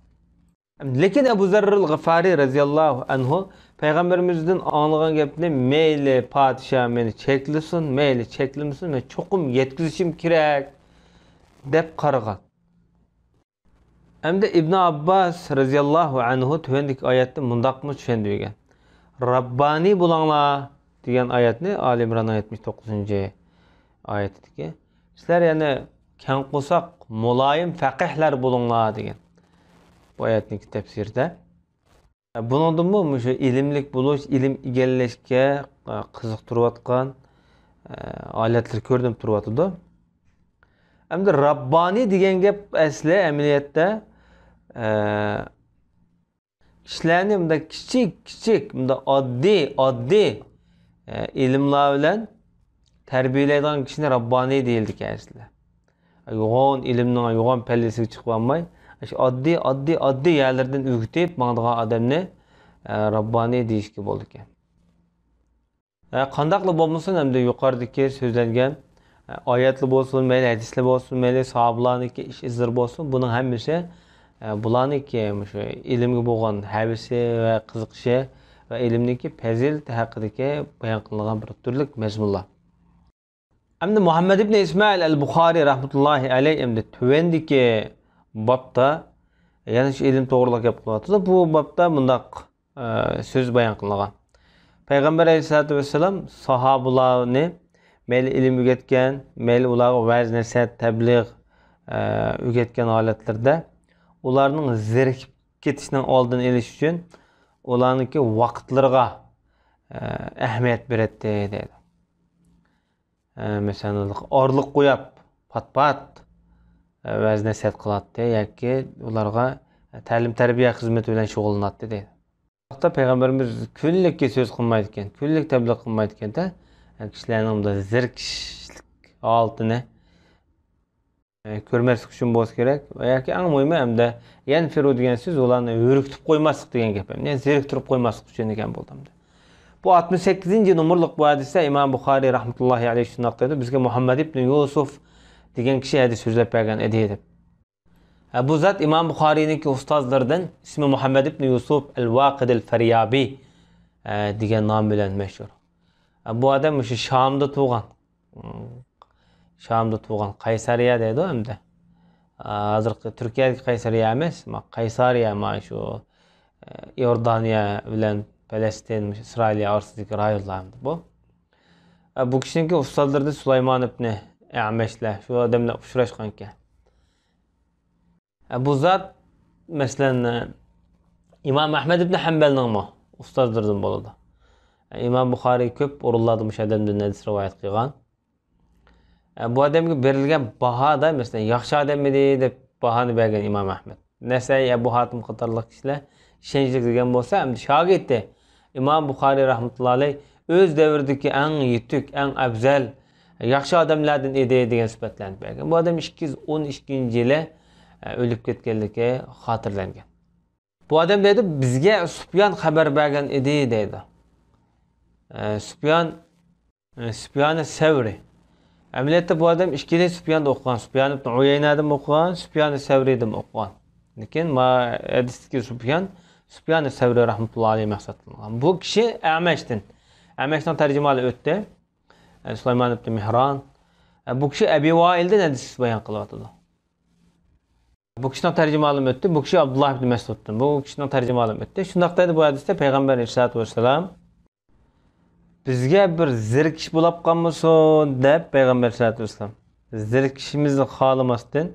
لېكىن ئەبۇ زەررۇل غىفارى رەزىياللاھۇ ئەنھۇ پەيغەمبىرىمىزدىن ئاڭلىغان گەپنى، مەيلى پادىشاھ مېنى چەكلىسۇن، مەيلى چەكلىمىسۇن، مەن چوقۇم يەتكۈزۈشۈم كېرەك، دەپ قارىغان. ئەمدى ئىبن ئابباس رەزىياللاھۇ ئەنھۇ تۆۋەندىكى ئايەتنى مۇنداقمۇ چۈشەندۈرگەن، راببانىي بولۇڭلار دېگەن ئايەتنى، ئالى ئىمراننىڭ يەتمىش توققۇزىنچى ئايىتىدىكى، سىلەر يەنى كەڭ قورساق، مۇلايىم فەقىھلەر بولۇڭلار دېگەن بۇ ئايەتنىڭكى تەپسىرىدە. بۇنىڭدىنمۇ مۇشۇ ئىلىملىك بولۇش، ئىلىم ئىگىلەشكە، ئە، قىزىقتۇرۇۋاتقان، ئە، ھالەتلىرى كۆرۈنۈپ تۇرۇۋاتىدۇ. ئەمدى راببانىي دېگەن گەپ ئەسلى ئەمەلىيەتتە، ئە، كىشىلەرنى مۇنداق كىچىك، كىچىك، مۇنداق ئاددىي، ئاددىي، ئە، ئىلىملار بىلەن تەربىيەلەيدىغان كىشىنى راببانىي دېيىلىدىكەن ئەسلىدە. يوغان ئىلىمنىڭ يوغان پەللىسىگە چىقىۋالماي، ئاشۇ ئاددىي، ئاددىي، ئاددىي يەرلەردىن ئۆگىتىپ ماڭىدىغان ئادەمنى، ئە، راببانىي دېيىشكە بولىدىكەن. ئە، قانداقلا بولمىسۇن، ئەمدى يۇقىرىدىكى سۆزلەنگەن، ئە، ئايەتلەر بولسۇن، مەيلى ھەدىسلەر بولسۇن، مەيلى ساھابىلارنىڭكى ئىش ئىزلىرى بولسۇن، بۇنىڭ ھەممىسى، ئە، بۇلارنىڭكى مۇشۇ ئىلىمگە بولغان ھەۋىسى ۋە قىزىقىشى ۋە ئىلىمنىڭكى پەزىلىتى ھەققىدىكى بايان قىلىنغان بىر تۈرلۈك مەزمۇنلار. ئەمدى مۇھەممەد ئىبنى ئىسمائىل ئەل بۇخارىي رەھمەتۇللاھى ئەلەيھ ئەمدى تۆۋەندىكى بابتا، يەنە شۇ ئىلىم توغرىلىق گەپ قىلىۋاتىدۇ. بۇ بابتا مۇنداق، ئە، سۆز بايان قىلىنغان. پەيغەمبەر ئەلەيھىسسالاتۇ ۋەسسالام ساھابىلارنى مەيلى ئىلىم ئۆگەتكەن، مەيلى ئۇلارغا ۋەز، نەسىھەت، تەبلىغ، ئە، ئۆگەتكەن ھالەتلىرىدە ئۇلارنىڭ زېرىكىپ كېتىشنىڭ ئالدىنى ئېلىش ئۈچۈن ئۇلارنىڭكى ۋاقىتلىرىغا، ئە، ئەھمىيەت بېرەتتى، دەيدۇ. ئە، مەسىلەن، ئارىلىق قويۇپ، پات-پات، ئە، ۋەز-نەسىھەت قىلاتتى ياكى ئۇلارغا تەلىم-تەربىيە خىزمىتى بىلەن شۇغۇللىناتتى، دەيدۇ. بۇ ھەقتە پەيغەمبىرىمىز كۈنلۈككە سۆز قىلمايدىكەن، كۈنلۈك تەبلىغ قىلمايدىكەن-دە، كىشىلەرنىڭ بۇنداق زېرىكىشلىك ھالىتىنى، ئە، كۆرمەسلىك ئۈچۈن بولسا كېرەك ۋە ياكى ئەڭ مۇھىمى ھەمدە يەنفىرۇ دېگەن سۆز ئۇلارنى ھۆرۈكتۈپ قويماسلىق دېگەن گەپ. يەنى زېرىكتۈرۈپ قويماسلىق ئۈچۈن دېگەن بولدى ئەمدى. بۇ ئاتمىش سەككىزىنچى نومۇرلۇق بۇ ھەدىستە ئىمام بۇخارىي رەھمەتۇللاھى ئەلەيھ شۇنداق دەيدۇ، بىزگە مۇھەممەد ئىبنى يۇسۇف دېگەن كىشى ھەدىس سۆزلەپ بەرگەن ئىدى دەپ. ھە، بۇ زات ئىمام بۇخارىينىڭكى ئۇستازلىرىدىن ئىسمى مۇھەممەد ئىبنى يۇسۇف ئەل ۋاقىدىل فەريابىي، ھە، دېگەن نام بىلەن مەشھۇر. ھە، بۇ ئادەم مۇشۇ شامدا تۇغان. شامدا تۇغان، قەيسەرىيە دەيدۇ ئەمدى. ھازىرقى تۈركىيەدىكى قەيسەرىيە ئەمەس، ما-، قەيسارىيە، ما شۇ، ئە، ئىيوردانىيە بىلەن پەلەستىن، مۇشۇ ئىسرائىلىيە ئارىسىدىكى رايونلار ئەمدى بۇ. ئە، بۇ كىشىنىڭكى ئۇستازلىرىدىن سۇلايمان ئىبنى ئەمەشلەر، شۇ ئادەملەر ئۇچراشقان ئىكەن. ئە، بۇ زات، مەسىلەن، ئە، ئىمام ئەھمەد ئىبنى ھەمبەلنىڭمۇ ئۇستازلىرىدىن بولىدۇ. ئە، ئىمام بۇخارىي كۆپ ئورۇنلاردا مۇشۇ ئادەمدىن ھەدىس رىۋايەت قىلغان. ئە، بۇ ئادەمگە بېرىلگەن باھادا، مەسىلەن، ياخشى ئادەم ئىدى دەپ باھانى بەرگەن ئىمام ئەھمەد. نەسەئىي، ئەبۇ ھاتىم قاتارلىق كىشىلەر ئىشەنچلىك دېگەن بولسا، ئەمدى شاگىرتى ئىمام بۇخارىي رەھمەتۇللا ئەلەيھ ئۆز دەۋرىدىكى ئەڭ يېتۈك، ئەڭ ئەۋزەل، ياخشى ئادەملەردىن ئىدى دېگەن سۈپەتلەرنى بەرگەن. بۇ ئادەم ئىككى يۈز ئون ئىككىنچى يىلى، ئە، ئۆلۈپ كەتكەنلىكى خاتىرىلەنگەن. بۇ ئادەم دەيدۇ، بىزگە سۇپيان خەۋەر بەرگەن ئىدى دەيدۇ. ئە، سۇپيان، ئە، سۇپيانى سەۋرى. ئەمەلىيەتتە بۇ ئادەم ئىككىلى سۇپياندا ئوقۇغان. سۇپيان ئىبن ئۇيەينەدىمۇ ئوقۇغان، سۇپيانى سەۋرىدىمۇ ئوقۇغان. لېكىن ما ھەدىستىكى سۇپيان، سۇپيانى سەۋرى رەھمەتۇللا ئەلەيھ مەقسەت قىلىنغان. بۇ كىشى ئەمەشتىن. ئەمەشنىڭ تەرجىمىھالى ئۆتتى. ئە، سۇلايمان ئىبن مېھران. ئە، بۇ كىشى ئەبى ۋائىلدىن ھەدىس بايان قىلىۋاتىدۇ. بۇ كىشىنىڭ تەرجىمىھالىمۇ ئۆتتى. بۇ كىشى ئابدۇللا ئىبن مەسئۇدتىن. بۇ كىشىنىڭ تەرجىمىھالىمۇ ئۆتتى. شۇنداق دەيدۇ بۇ ھەدىستە پەيغەمبەر ئەلەيھىسسالاتۇ ۋەسسالام، بىزگە بىر زېرىكىش بولاپ قالمىسۇن دەپ پەيغەمبەر ئەلەيھىسسالاتۇ ۋەسسالام زېرىكىشىمىزنى خالىماستىن،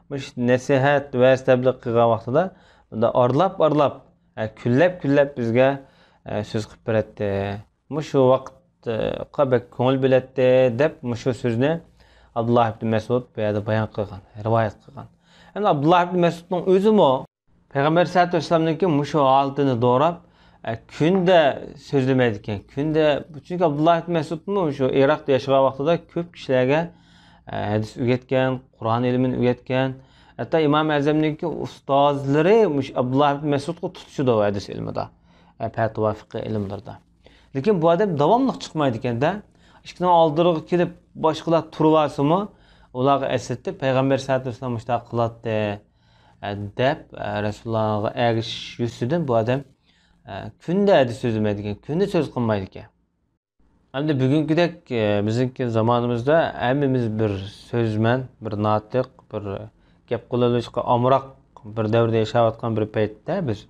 مۇشۇ نەسىھەت، ۋەز تەبلىغ قىلغان ۋاقتىدا بۇنداق ئارىلاپ-ئارىلاپ، ئە، كۈنلەپ-كۈنلەپ بىزگە، ئە، سۆز قىلىپ بېرەتتى. مۇشۇ ۋاقىتقا بەك كۆڭۈل بۆلەتتى دەپ مۇشۇ سۆزنى ئابدۇللا ئىبن مەسئۇد بۇ يەردە بايان قىلغان، رىۋايەت قىلغان. ئەمدى ئابدۇللا ئىبن مەسئۇدنىڭ ئۆزىمۇ پەيغەمبەر سەللەللاھۇ ئەلەيھى ۋەسەللەمنىڭكى مۇشۇ ھالىتىنى دوراپ، ئە، كۈندە سۆزلىمەيدىكەن. كۈندە، چۈنكى ئابدۇللا ئىبن مەسئۇدمۇ شۇ ئىراقتا ياشىغان ۋاقتىدا كۆپ كىشىلەرگە، ئە، ھەدىس ئۆگەتكەن، قۇرئان ئىلمىنى ئۆگەتكەن. ھەتتا ئىمام ئەزەمنىڭكى ئۇستازلىرى مۇشۇ ئابدۇللا ئىبن مەسئۇدقا تۇتىشىدۇ ھەدىس ئىلمىدا، ئە، پەتىۋا، فىقھى ئىلىملىرىدا. لېكىن بۇ ئادەم داۋاملىق چىقمايدىكەن-دە. ئىشىكنىڭ ئالدىغا كېلىپ باشقىلار تۇرۇۋالسىمۇ، ئۇلارغا ئەسلىتىپ، پەيغەمبەر سەللەللاھۇ ئەلەيھى ۋەسەللەم مۇشۇنداق قىلاتتى، ئە، دەپ، ئە، رەسۇلۇللاغا ئەگىشىش يۈزىسىدىن بۇ ئادەم، ئە، كۈندە ھەدىس سۆزلىمەيدىكەن، كۈندە سۆز قىلمايدىكەن. ئەمدى بۈگۈنكىدەك، ئە، بىزنىڭكى زامانىمىزدا ھەممىمىز بىر سۆزمەن، بىر ناتىق، بىر گەپ قىلىۋېلىشقا ئامراق بىر دەۋردە ياشاۋاتقان بىر پەيتتە بىز.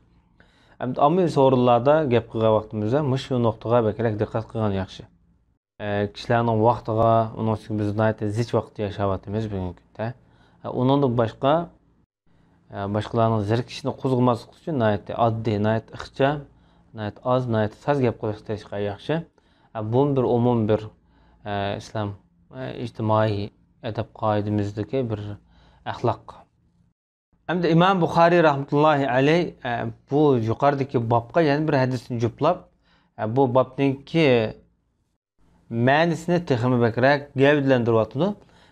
ئەمدى ئاممىۋى سورۇنلاردا گەپ قىلغان ۋاقتىمىزدا مۇشۇ نۇقتىغا بەكرەك دىققەت قىلغان ياخشى. ئە، كىشىلەرنىڭ ۋاقتىغا، ئۇنىڭ ئۈستىگە بىز ناھايىتى زىچ ۋاقىتتا ياشاۋاتىمىز بۈگۈنكى كۈندە. ئە، ئۇنىڭدىن باشقا، ئە، باشقىلارنىڭ زېرىكىشىنى قوزغىماسلىق ئۈچۈن ناھايىتى ئاددىي، ناھايىتى ئىخچام، ناھايىتى ئاز، ناھايىتى ساز گەپ قىلىشقا تىرىشقان ياخشى. ئە، بۇمۇ بىر ئومۇمىي بىر، ئە، ئىسلام، ئە، ئىجتىمائىي ئەدەپ قائىدىمىزدىكى بىر ئەخلاق. ئەمدى ئىمام بۇخارىي رەھمەتۇللاھى ئەلەيھ، ئە، بۇ يۇقىرىدىكى بابقا يەنە بىر ھەدىسنى جۈپلاپ، ئە، بۇ بابنىڭكى مەنىسىنى تېخىمۇ بەكرەك گەۋدىلەندۈرۈۋاتىدۇ.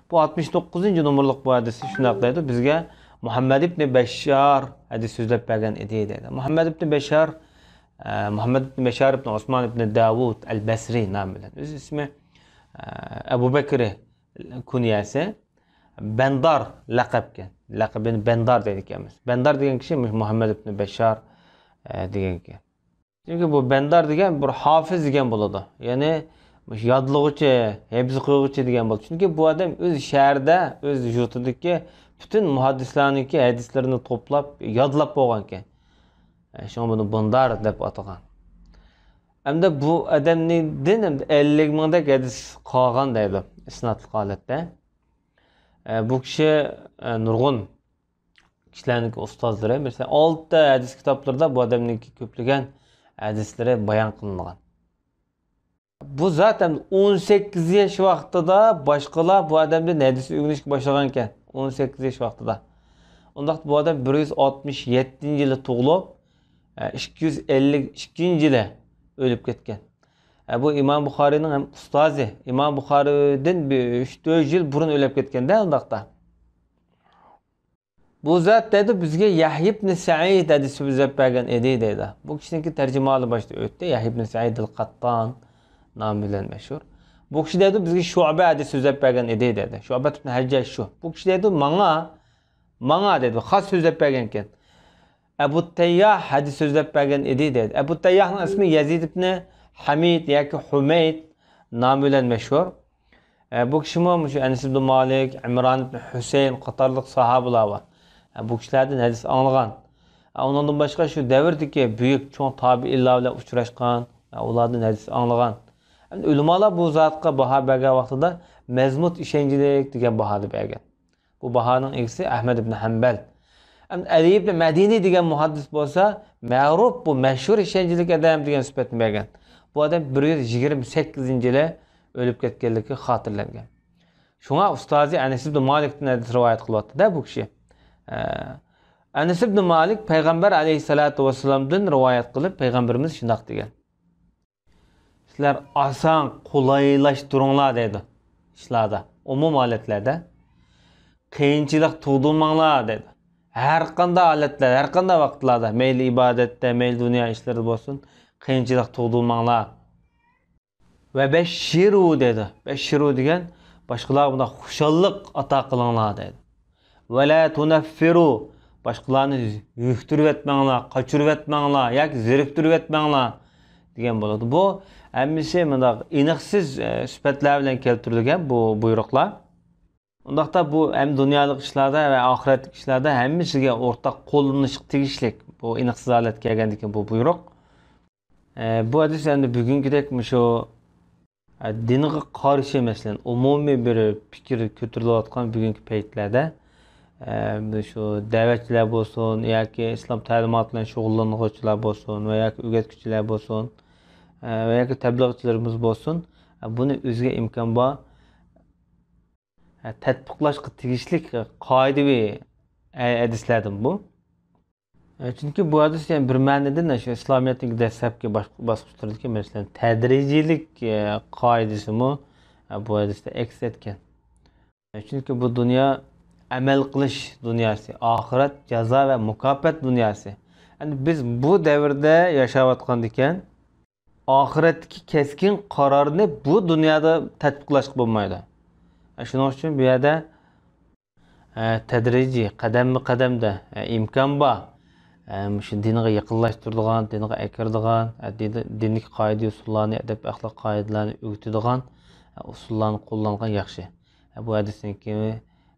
بۇ ئاتمىش توققۇزىنچى نومۇرلۇق بۇ ھەدىسى شۇنداق دەيدۇ، بىزگە مۇھەممەد ئىبنى بەششار ھەدىس سۆزلەپ بەرگەن ئىدى دەيدۇ. مۇھەممەد ئىبنى بەششار، ئە، مۇھەممەد ئىبنى بەششار ئىبنى ئوسمان ئىبنى داۋۇد ئەل بەسرى نامى بىلەن. ئۆز ئىسمى، ئە، ئەبۇ بەكرى، كۇنيەسى. بەندار لەقەبكەن. لەقىبىنى بەندار دەيدىكەنمىز. بەندار دېگەن كىشى مۇھەممەد ئىبنى بەششار، ئە، دېگەنكەن. چۈنكى بۇ بەندار دېگەن بىر ھافىز دېگەن بولىدۇ. يەنى مۇشۇ يادلىغۇچى، ھىپز قىلغۇچى دېگەن بولدى. چۈنكى بۇ ئادەم ئۆز شەھىرىدە، ئۆز يۇرتىدىكى پۈتۈن مۇھەددىسلەرنىڭكى ھەدىسلىرىنى توپلاپ، يادلاپ بولغانىكەن. ئە، شۇڭا بۇنى بۇندار دەپ ئاتىغان. ئەمدى بۇ ئادەمدىن ئەمدى ئەللىك مىڭدەك ھەدىس قالغان دەيدۇ، ئىسنادلىق ھالەتتە. ئە، بۇ كىشى، ئە، نۇرغۇن كىشىلەرنىڭكى ئۇستازلىرى، مەسىلەن، ئالتە ھەدىس كىتابلىرىدا بۇ ئادەمنىڭكى كۆپلىگەن ھەدىسلىرى بايان قىلىنغان. بۇ زات ئەمدى ئون سەككىز ياش ۋاقتىدا باشقىلار بۇ ئادەمدىن ھەدىس ئۆگىنىشكە باشلىغان ئىكەن. ئون سەككىز ياش ۋاقتىدا. ئۇنداقتا بۇ ئادەم بىر يۈز ئاتمىش يەتتىنچى يىلى تۇغۇلۇپ، ئىككى يۈز ئەللىك ئىككىنچى يىلى ئۆلۈپ كەتكەن. بۇ ئىمام بۇخارىينىڭ ھەم ئۇستازى. ئىمام بۇخارىيدىن بىر ئۈچ تۆت يىل بۇرۇن ئۆلۈپ كەتكەندە ئۇنداقتا. بۇ زات دەيدۇ، بىزگە يەھيا ئىبنى سەئىد ھەدىس سۆزلەپ بەرگەن ئىدى دەيدۇ. بۇ كىشىنىڭكى تەرجىمىھالى باشتا ئۆتتى. يەھيا ئىبنى سەئىد ئەل قەتتان نامى بىلەن مەشھۇر. بۇ كىشى دەيدۇ، بىزگە شۇئبە ھەدىس سۆزلەپ بەرگەن ئىدى دەيدۇ. شۇئبە ئىبنى ھەججاج شۇ. بۇ كىشى دەيدۇ، ماڭا، ماڭا دەيدۇ، خاس سۆزلەپ بەرگەنكەن. ئەبۇ تەيياھ ھەدىس سۆزلەپ بەرگەن ئىدى دەيدۇ. ئەبۇ تەيياھنىڭ ئىسمى يەزىد ئىبنى ھەمىد ياكى ھۇمەيد نامى بىلەن مەشھۇر. ئە، بۇ كىشىمۇ مۇشۇ ئەنەس ئىبنى مالىك، ئىمران ئىبنى ھۈسەيىن قاتارلىق ساھابىلار بار. ئە، بۇ كىشىلەردىن ھەدىس ئاڭلىغان. ئە، ئۇنىڭدىن باشقا شۇ دەۋردىكى بۈيۈك چوڭ تابىئىنلار بىلەن ئۇچراشقان، ئە، ئۇلاردىن ھەدىس ئاڭلىغان. ئەمدى ئۆلىمالار بۇ زاتقا باھا بەرگەن ۋاقتىدا مەزمۇت ئىشەنچلىك دېگەن باھانى بەرگەن. بۇ باھانىڭ ئىگىسى ئەھمەد ئىبنى ھەمبەل. ئەمدى ئەلى ئىبنى مەدىنى دېگەن مۇھەددىس بولسا، مەرۇپ، بۇ مەشھۇر ئىشەنچلىك ئادەم دېگەن سۈپەتنى بەرگەن. بۇ ئادەم بىر يۈز يىگىرمە سەككىزىنچى يىلى ئۆلۈپ كەتكەنلىكى خاتىرىلەنگەن. شۇڭا ئۇستازى ئەنەس ئىبنى مالىكتىن ھەدىس رىۋايەت قىلىۋاتىدۇ-دە بۇ كىشى. ئە، ئەنەس ئىبنى مالىك پەيغەمبەر ئەلەيھىسسالاتۇ ۋەسسالامدىن رىۋايەت قىلىپ، پەيغەمبىرىمىز شۇنداق دېگەن. سىلەر ئاسان قولايلاشتۇرۇڭلار دەيدۇ ئىشلاردا، ئومۇم ھالەتلەردە. قىيىنچىلىق تۇغدۇرماڭلار دەيدۇ. ھەر قانداق ھالەتلەر، ھەر قانداق ۋاقىتلاردا، مەيلى ئىبادەتتە، مەيلى دۇنيا ئىشلىرىدا بولسۇن، قىيىنچىلىق تۇغدۇرماڭلار. ۋە بەششىرۇ دەيدۇ. بەششىرۇ دېگەن باشقىلارغا بۇنداق خۇشاللىق ئاتا قىلىڭلار دەيدۇ. ۋەلە تۇنەففىرۇ، باشقىلارنى يۈكتۈرۈۋەتمەڭلار، قاچۇرۇۋەتمەڭلار ياكى زېرىكتۈرۈۋەتمەڭلار دېگەن بولىدۇ. بۇ ھەممىسى مۇنداق ئېنىقسىز، ئە، سۈپەتلەر بىلەن كەلتۈرۈلگەن بۇ بۇيرۇقلار. ئۇنداقتا بۇ ھەم دۇنيالىق ئىشلاردا ۋە ئاخىرەتلىك ئىشلاردا ھەممىسىگە ئورتاق قوللىنىشقا تېگىشلىك، بۇ ئېنىقسىز ھالەتكە كەلگەندىن كېيىن بۇ بۇيرۇق. ئە، بۇ ھەدىس ئەمدى بۈگۈنكىدەك مۇشۇ، ئە، دىنغا قارشى، مەسىلەن، ئومۇمىي بىر پىكىر كۆتۈرۈلۈۋاتقان بۈگۈنكى پەيتلەردە، ئە، مۇشۇ دەۋەتچىلەر بولسۇن ياكى ئىسلام تەلىماتى بىلەن شۇغۇللانغۇچىلار بولسۇن ۋە ياكى ئۆگەتكۈچىلەر بولسۇن، ئە، ۋە ياكى تەبلىغچىلىرىمىز بولسۇن، ئە، بۇنى ئۆزىگە ئىمكان بار، ئە، تەتبىقلاشقا تېگىشلىك قائىدىۋى، ئە، ھەدىسلەردىن بۇ. ئە، چۈنكى بۇ ھەدىس يەنە بىر مەنىدىن شۇ ئىسلامىيەتنىڭ دەسلەپكى باش-، باسقۇچلىرىدىكى، مەسىلەن، تەدرىجىيلىك، ئە، قائىدىسىمۇ، ئە، بۇ ھەدىستە ئەكس ئەتكەن. ئە، چۈنكى بۇ دۇنيا ئەمەل قىلىش دۇنياسى، ئاخىرەت جازا ۋە مۇكاپات دۇنياسى. ئەمدى بىز بۇ دەۋردە ياشاۋاتقاندىكىن، ئاخىرەتتىكى كەسكىن قارارنى بۇ دۇنيادا تەتبىقلاشقا بولمايدۇ. ئە، شۇنىڭ ئۈچۈن بۇ يەردە ئە، تەدرىجىي، قەدەممۇ قەدەمدە، ئە، ئىمكان بار. ئە، مۇشۇ دىنغا يېقىنلاشتۇرىدىغان، دىنغا ئەكىرىدىغان، ئە، دىنىدە-، دىندىكى قائىدە-ئۇسۇللارنى، ئەدەپ-ئەخلاق قائىدىلەرنى ئۆگىتىدىغان، ئە، ئۇسۇللارنى قوللانغان ياخشى. ئە، بۇ ھەدىسنىڭكى،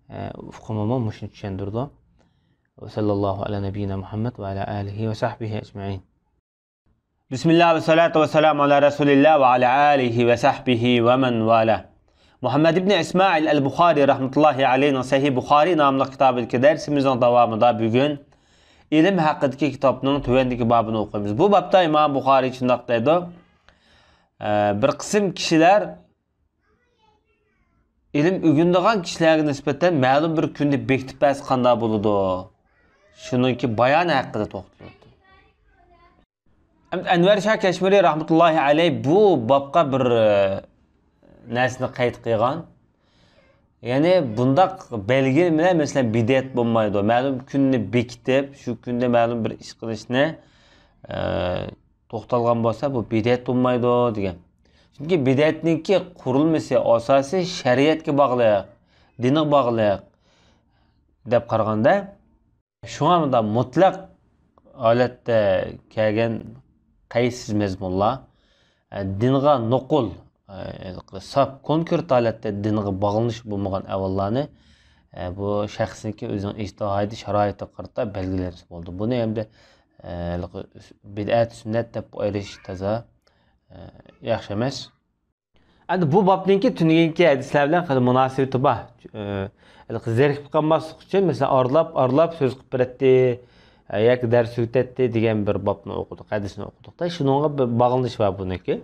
ئە، ئۇقۇمىمۇ مۇشۇنى چۈشەندۈرىدۇ. ۋە سەللەللاھۇ ئەلا نەبىييىنا مۇھەممەد ۋە ئەلا ئالىھى ۋە سەھبىھى ئەجمەئىن. بىسمىللا ۋە سالاتۇ ۋە سالامۇ ئەلا رەسۇلىللا ۋە ئەلا ئالىھى ۋە سەھبىھى ۋە مەن ۋالا. مۇھەممەد ئىبنى ئىسمائىل ئەل بۇخارى رەھمەتۇللاھى ئەلەيھىنىڭ سەھىھ بۇخارى ناملىق كىتابىدىكى دەرسىمىزنىڭ داۋامىدا بۈگۈن ئىلىم ھەققىدىكى كىتابنىڭ تۆۋەندىكى بابىنى ئوقۇيمىز. بۇ بابتا ئىمام بۇخارى شۇنداق دەيدۇ، ئە، بىر قىسىم كىشىلەر ئىلىم ئۆگىنىدىغان كىشىلەرگە نىسبەتەن مەلۇم بىر كۈننى بېكىتىپ بەرسە قانداق بولىدۇ؟ شۇنىڭكى بايانى ھەققىدە توختىلىۋەتتى. ئەمدى ئەنۋەر شاھ كەشمىرى رەھمەتۇللاھى ئەلەيھ بۇ بابقا بىر، ئە، نەرسىنى قەيت قىلغان. يەنى بۇنداق بەلگىلىمىلەر، مەسىلەن، بىدئەت بولمايدۇ. مەلۇم كۈننى بېكىتىپ، شۇ كۈندە مەلۇم بىر ئىش قىلىشنى، ئە، توختالغان بولسا، بۇ بىدئەت بولمايدۇ دېگەن. چۈنكى بىدئەتنىڭكى قۇرۇلمىسى، ئاساسى شەرىئەتكە باغلىق، دىنغا باغلىق دەپ قارىغاندا، شۇڭا مۇنداق مۇتلەق ھالەتتە كەلگەن قەيسىز مەزمۇنلار، ئە، دىنغا نوقۇل، ئە، ساپ كونكرېت ھالەتتە دىنغا باغلىنىش بولمىغان ئەھۋاللارنى، ئە، بۇ شەخسنىڭكى ئۆزىنىڭ ئىجتىھادىي شارائىتىغا قارىتا بەلگىلىرىمىز بولىدۇ. بۇنى ئەمدى، ئە، بىدئەت، سۈننەت دەپ ئايرىش تازا، ئە، ياخشى ئەمەس. ئەمدى بۇ بابنىڭكى تۈنۈگۈنكى ھەدىسلەر بىلەن خېلى مۇناسىۋىتى بار. ئە، ھېلىقى زېرىكىپ قالماسلىق ئۈچۈن، مەسىلەن، ئارىلاپ، ئارىلاپ سۆز قىلىپ بېرەتتى، ئە، ياكى دەرس ئۆتەتتى دېگەن بىر بابنى ئوقۇدۇق، ھەدىسنى ئوقۇدۇق-دا. شۇنىڭغا بىر باغلىنىش بار بۇنىڭكى.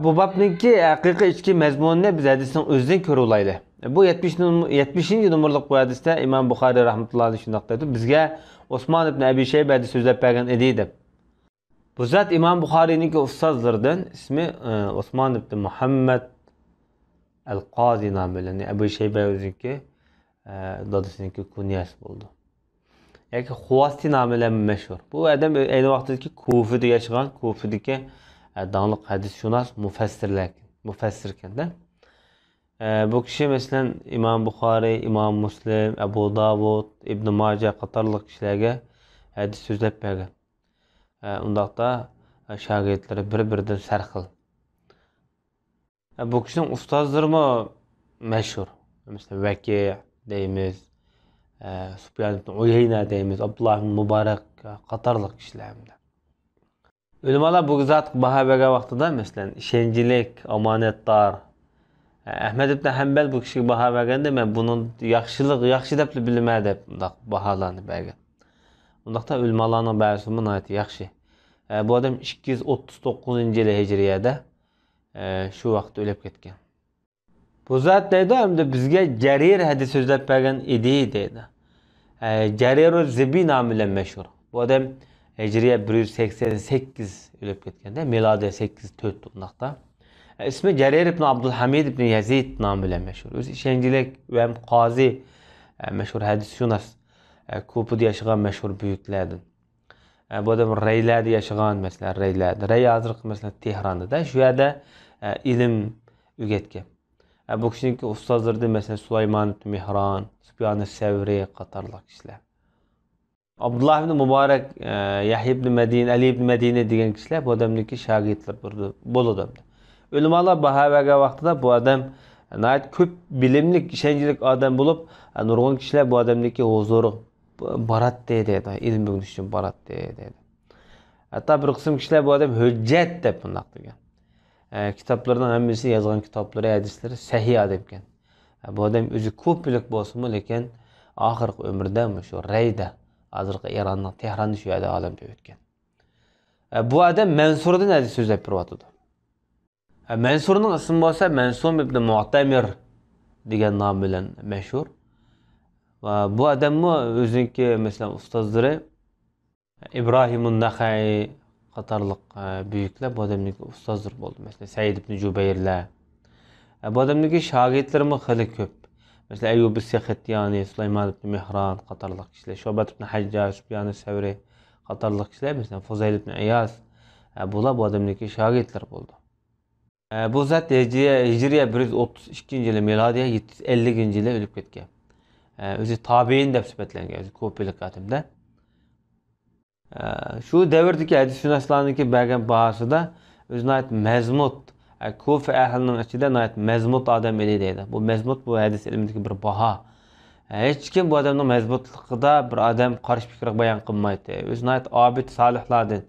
بۇ بابنىڭكى ھەقىقىي ئىچكى مەزمۇنىنى بىز ھەدىسنىڭ ئۆزىدىن كۆرۈۋالايلى. بۇ يەتمىش نوم-، يەتمىشىنچى نومۇرلۇق بۇ ھەدىستە ئىمام بۇخارىي رەھمەتۇللاھى ئەلەيھى شۇنداق دەيدۇ: بىزگە ئوسمان ئىبن ئەبى شەيبە ھەدىس سۆزلەپ بەرگەن ئىدى، دەپ. بۇ زات ئىمام بۇخارىينىڭكى ئۇستازلىرىدىن، ئىسمى، ئى، ئوسمان ئىبن مۇھەممەد ئەل قازى نامى بىلەن، ئەبۇ شەيبە ئۆزىنىڭكى، ئە، دادىسىنىڭكى كۇنيەسى بولىدۇ. ياكى خۇۋاستى نامى بىلەن مەشھۇر. بۇ ئادەم ئەينى ۋاقتىدىكى كۇفىدا ياشىغان، كۇفىدىكى، ئە، داڭلىق ھەدىسشۇناس، مۇفەسسىرلەر، مۇفەسسىركەن-دە. ئە، بۇ كىشى، مەسىلەن، ئىمام بۇخارىي، ئىمام مۇسلىم، ئەبۇ داۋۇد، ئىبنى ماجە قاتارلىق كىشىلەرگە ھەدىس سۆزلەپ بەرگەن. ئە، ئۇنداقتا، ئە، شاگىرتلىرى بىر-بىرىدىن سەرخىل. ئە، بۇ كىشىنىڭ ئۇستازلىرىمۇ مەشھۇر. مەسىلەن، ۋەكىئ دەيمىز، ئە، سۇپيان ئىبن ئۇيەينە دەيمىز، ئابدۇللا ئىبن مۇبارەك قاتارلىق كىشىلەر ھەمدە. ئۆلىمالار بۇ زاتقا باھا بەرگەن ۋاقتىدا، مەسىلەن، ئىشەنچلىك، ئامانەتدار. ئەھمەد ئىبن ھەمبەل بۇ كىشىگە باھا بەرگەندە، مەن بۇنىڭ ياخشىلىق، ياخشى دەپلا بىلىمەن، دەپ مۇنداق باھالارنى بەرگەن. ئۇنداقتا ئۆلىمالارنىڭ بەزىسىمۇ ناھايىتى ياخشى. ئە، بۇ ئادەم ئىككى يۈز ئوتتۇز توققۇزىنچى يىلى ھىجرىيەدە، ئە، شۇ ۋاقىتتا ئۆلۈپ كەتكەن. بۇ زات دەيدۇ، ئەمدى بىزگە جەرىر ھەدىس سۆزلەپ بەرگەن ئىدى، دەيدۇ. ئە، جەرىرۇ زىبى نامى بىلەن مەشھۇر. بۇ ئادەم ھىجرىيە بىر يۈز سەكسەن سەككىز ئۆلۈپ كەتكەندە، مىلادىيە سەككىز تۆت ئۇنداقتا. ئە، ئىسمى جەرىر ئىبن ئابدۇلھەمىد ئىبن يەزىد نامى بىلەن مەشھۇر. ئۆزى ئىشەنچلىك ۋە قازى، ئە، مەشھۇر ھەدىسشۇناس، ئە، كۇپىدا ياشىغان مەشھۇر بۈيۈكلەردىن. ئە، بۇ ئادەم رەيلەردە ياشىغان، مەسىلەن، رەيلەردە. رەي ھازىرقى، مەسىلەن، تېھراندىدا. شۇ يەردە، ئە، ئىلىم ئۆگەتكەن. ئە، بۇ كىشىنىڭكى ئۇستازلىرىدىن، مەسىلەن، سۇلايمان ئىبن مېھران، سۇپيان سەۋرى قاتارلىق كىشىلەر. ئابدۇللا ئىبن مۇبارەك، ئە، يەھيا ئىبن مەدىنى، ئەلى ئىبن مەدىنى دېگەن كىشىلەر بۇ ئادەمنىڭكى شاگىرتلىرى بولىدۇ. ئۆلىمالار باھا بەرگەن ۋاقتىدا بۇ ئادەم ناھايىتى كۆپ بىلىملىك، ئىشەنچلىك ئادەم بولۇپ، ئە، نۇرغۇن كىشىلەر بۇ ئادەمنىڭكى ھۇزۇرىغا باراتتى دەيدۇ، ئىلىم ئۆگىنىش ئۈچۈن باراتتى دەيدۇ. ھەتتا بىر قىسىم كىشىلەر بۇ ئادەم ھۆججەت دەپ مۇنداق دېگەن. ئە، كىتابلىرىنىڭ ھەممىسى، يازغان كىتابلىرى، ھەدىسلىرى سەھىھ ئادەمكەن. ئە، بۇ ئادەم ئۆزى كۇپىلىك بولسىمۇ، لېكىن ئاخىرقى ئۆمرىدە مۇشۇ رەيدە، ھازىرقى ئىراننىڭ تېھراندا، شۇ يەردە ئالەمدىن ئۆتكەن. ئە، بۇ ئادەم مەنسۇردىن ھەدىس سۆزلەپ بېرىۋاتىدۇ. ئە، مەنسۇرنىڭ ئىسمى بولسا مەنسۇم ئىبن مۇئتەمىر دېگەن نام بىلەن مەشھۇر. ۋە بۇ ئادەممۇ ئۆزىنىڭكى، مەسىلەن، ئۇستازلىرى ئىبراھىمۇن نەخەئىي قاتارلىق، ئە، بۈيۈكلەر بۇ ئادەمنىڭكى ئۇستازلىرى بولدى. مەسىلەن، سەئىد ئىبن جۇبەيرلەر. ئە، بۇ ئادەمنىڭكى شاگىرتلىرىمۇ خېلى كۆپ. مەسىلەن، ئەييۇب سەختىيانى، سۇلايمان ئىبن مېھران قاتارلىق كىشىلەر، شۇبەت ئىبن ھەججاج، سۇپيان سەۋرى قاتارلىق كىشىلەر، مەسىلەن، فۇزەيل ئىبن ئىياز، ئە، بۇلار بۇ ئادەمنىڭكى شاگىرتلىرى بولدى. ئە، بۇ زات ھىجرىيە، ھىجرىيە بىر يۈز ئوتتۇز ئىككىنچى يىلى، مىلادىيە يەتتە يۈز ئەللىكىنچى يىلى ئۆلۈپ كەتكەن. ئە، ئۆزى تابىئىن دەپ سۈپەتلەنگەن، ئۆزى كۇپىلىك ئادەمدە. ئە، شۇ دەۋردىكى ھەدىسشۇناسلارنىڭكى بەرگەن باھاسىدا ئۆزى ناھايىتى مەزمۇت، ئە، كۇفا ئەھلىنىڭ ئىچىدە ناھايىتى مەزمۇت ئادەم ئىدى دەيدۇ. بۇ مەزمۇت بۇ ھەدىس ئىلمىدىكى بىر باھا. ئە، ھېچكىم بۇ ئادەمنىڭ مەزمۇتلۇقىدا بىر ئادەم قارشى پىكىر بايان قىلمايتتى. ئۆزى ناھايىتى ئابىد سالىھلاردىن،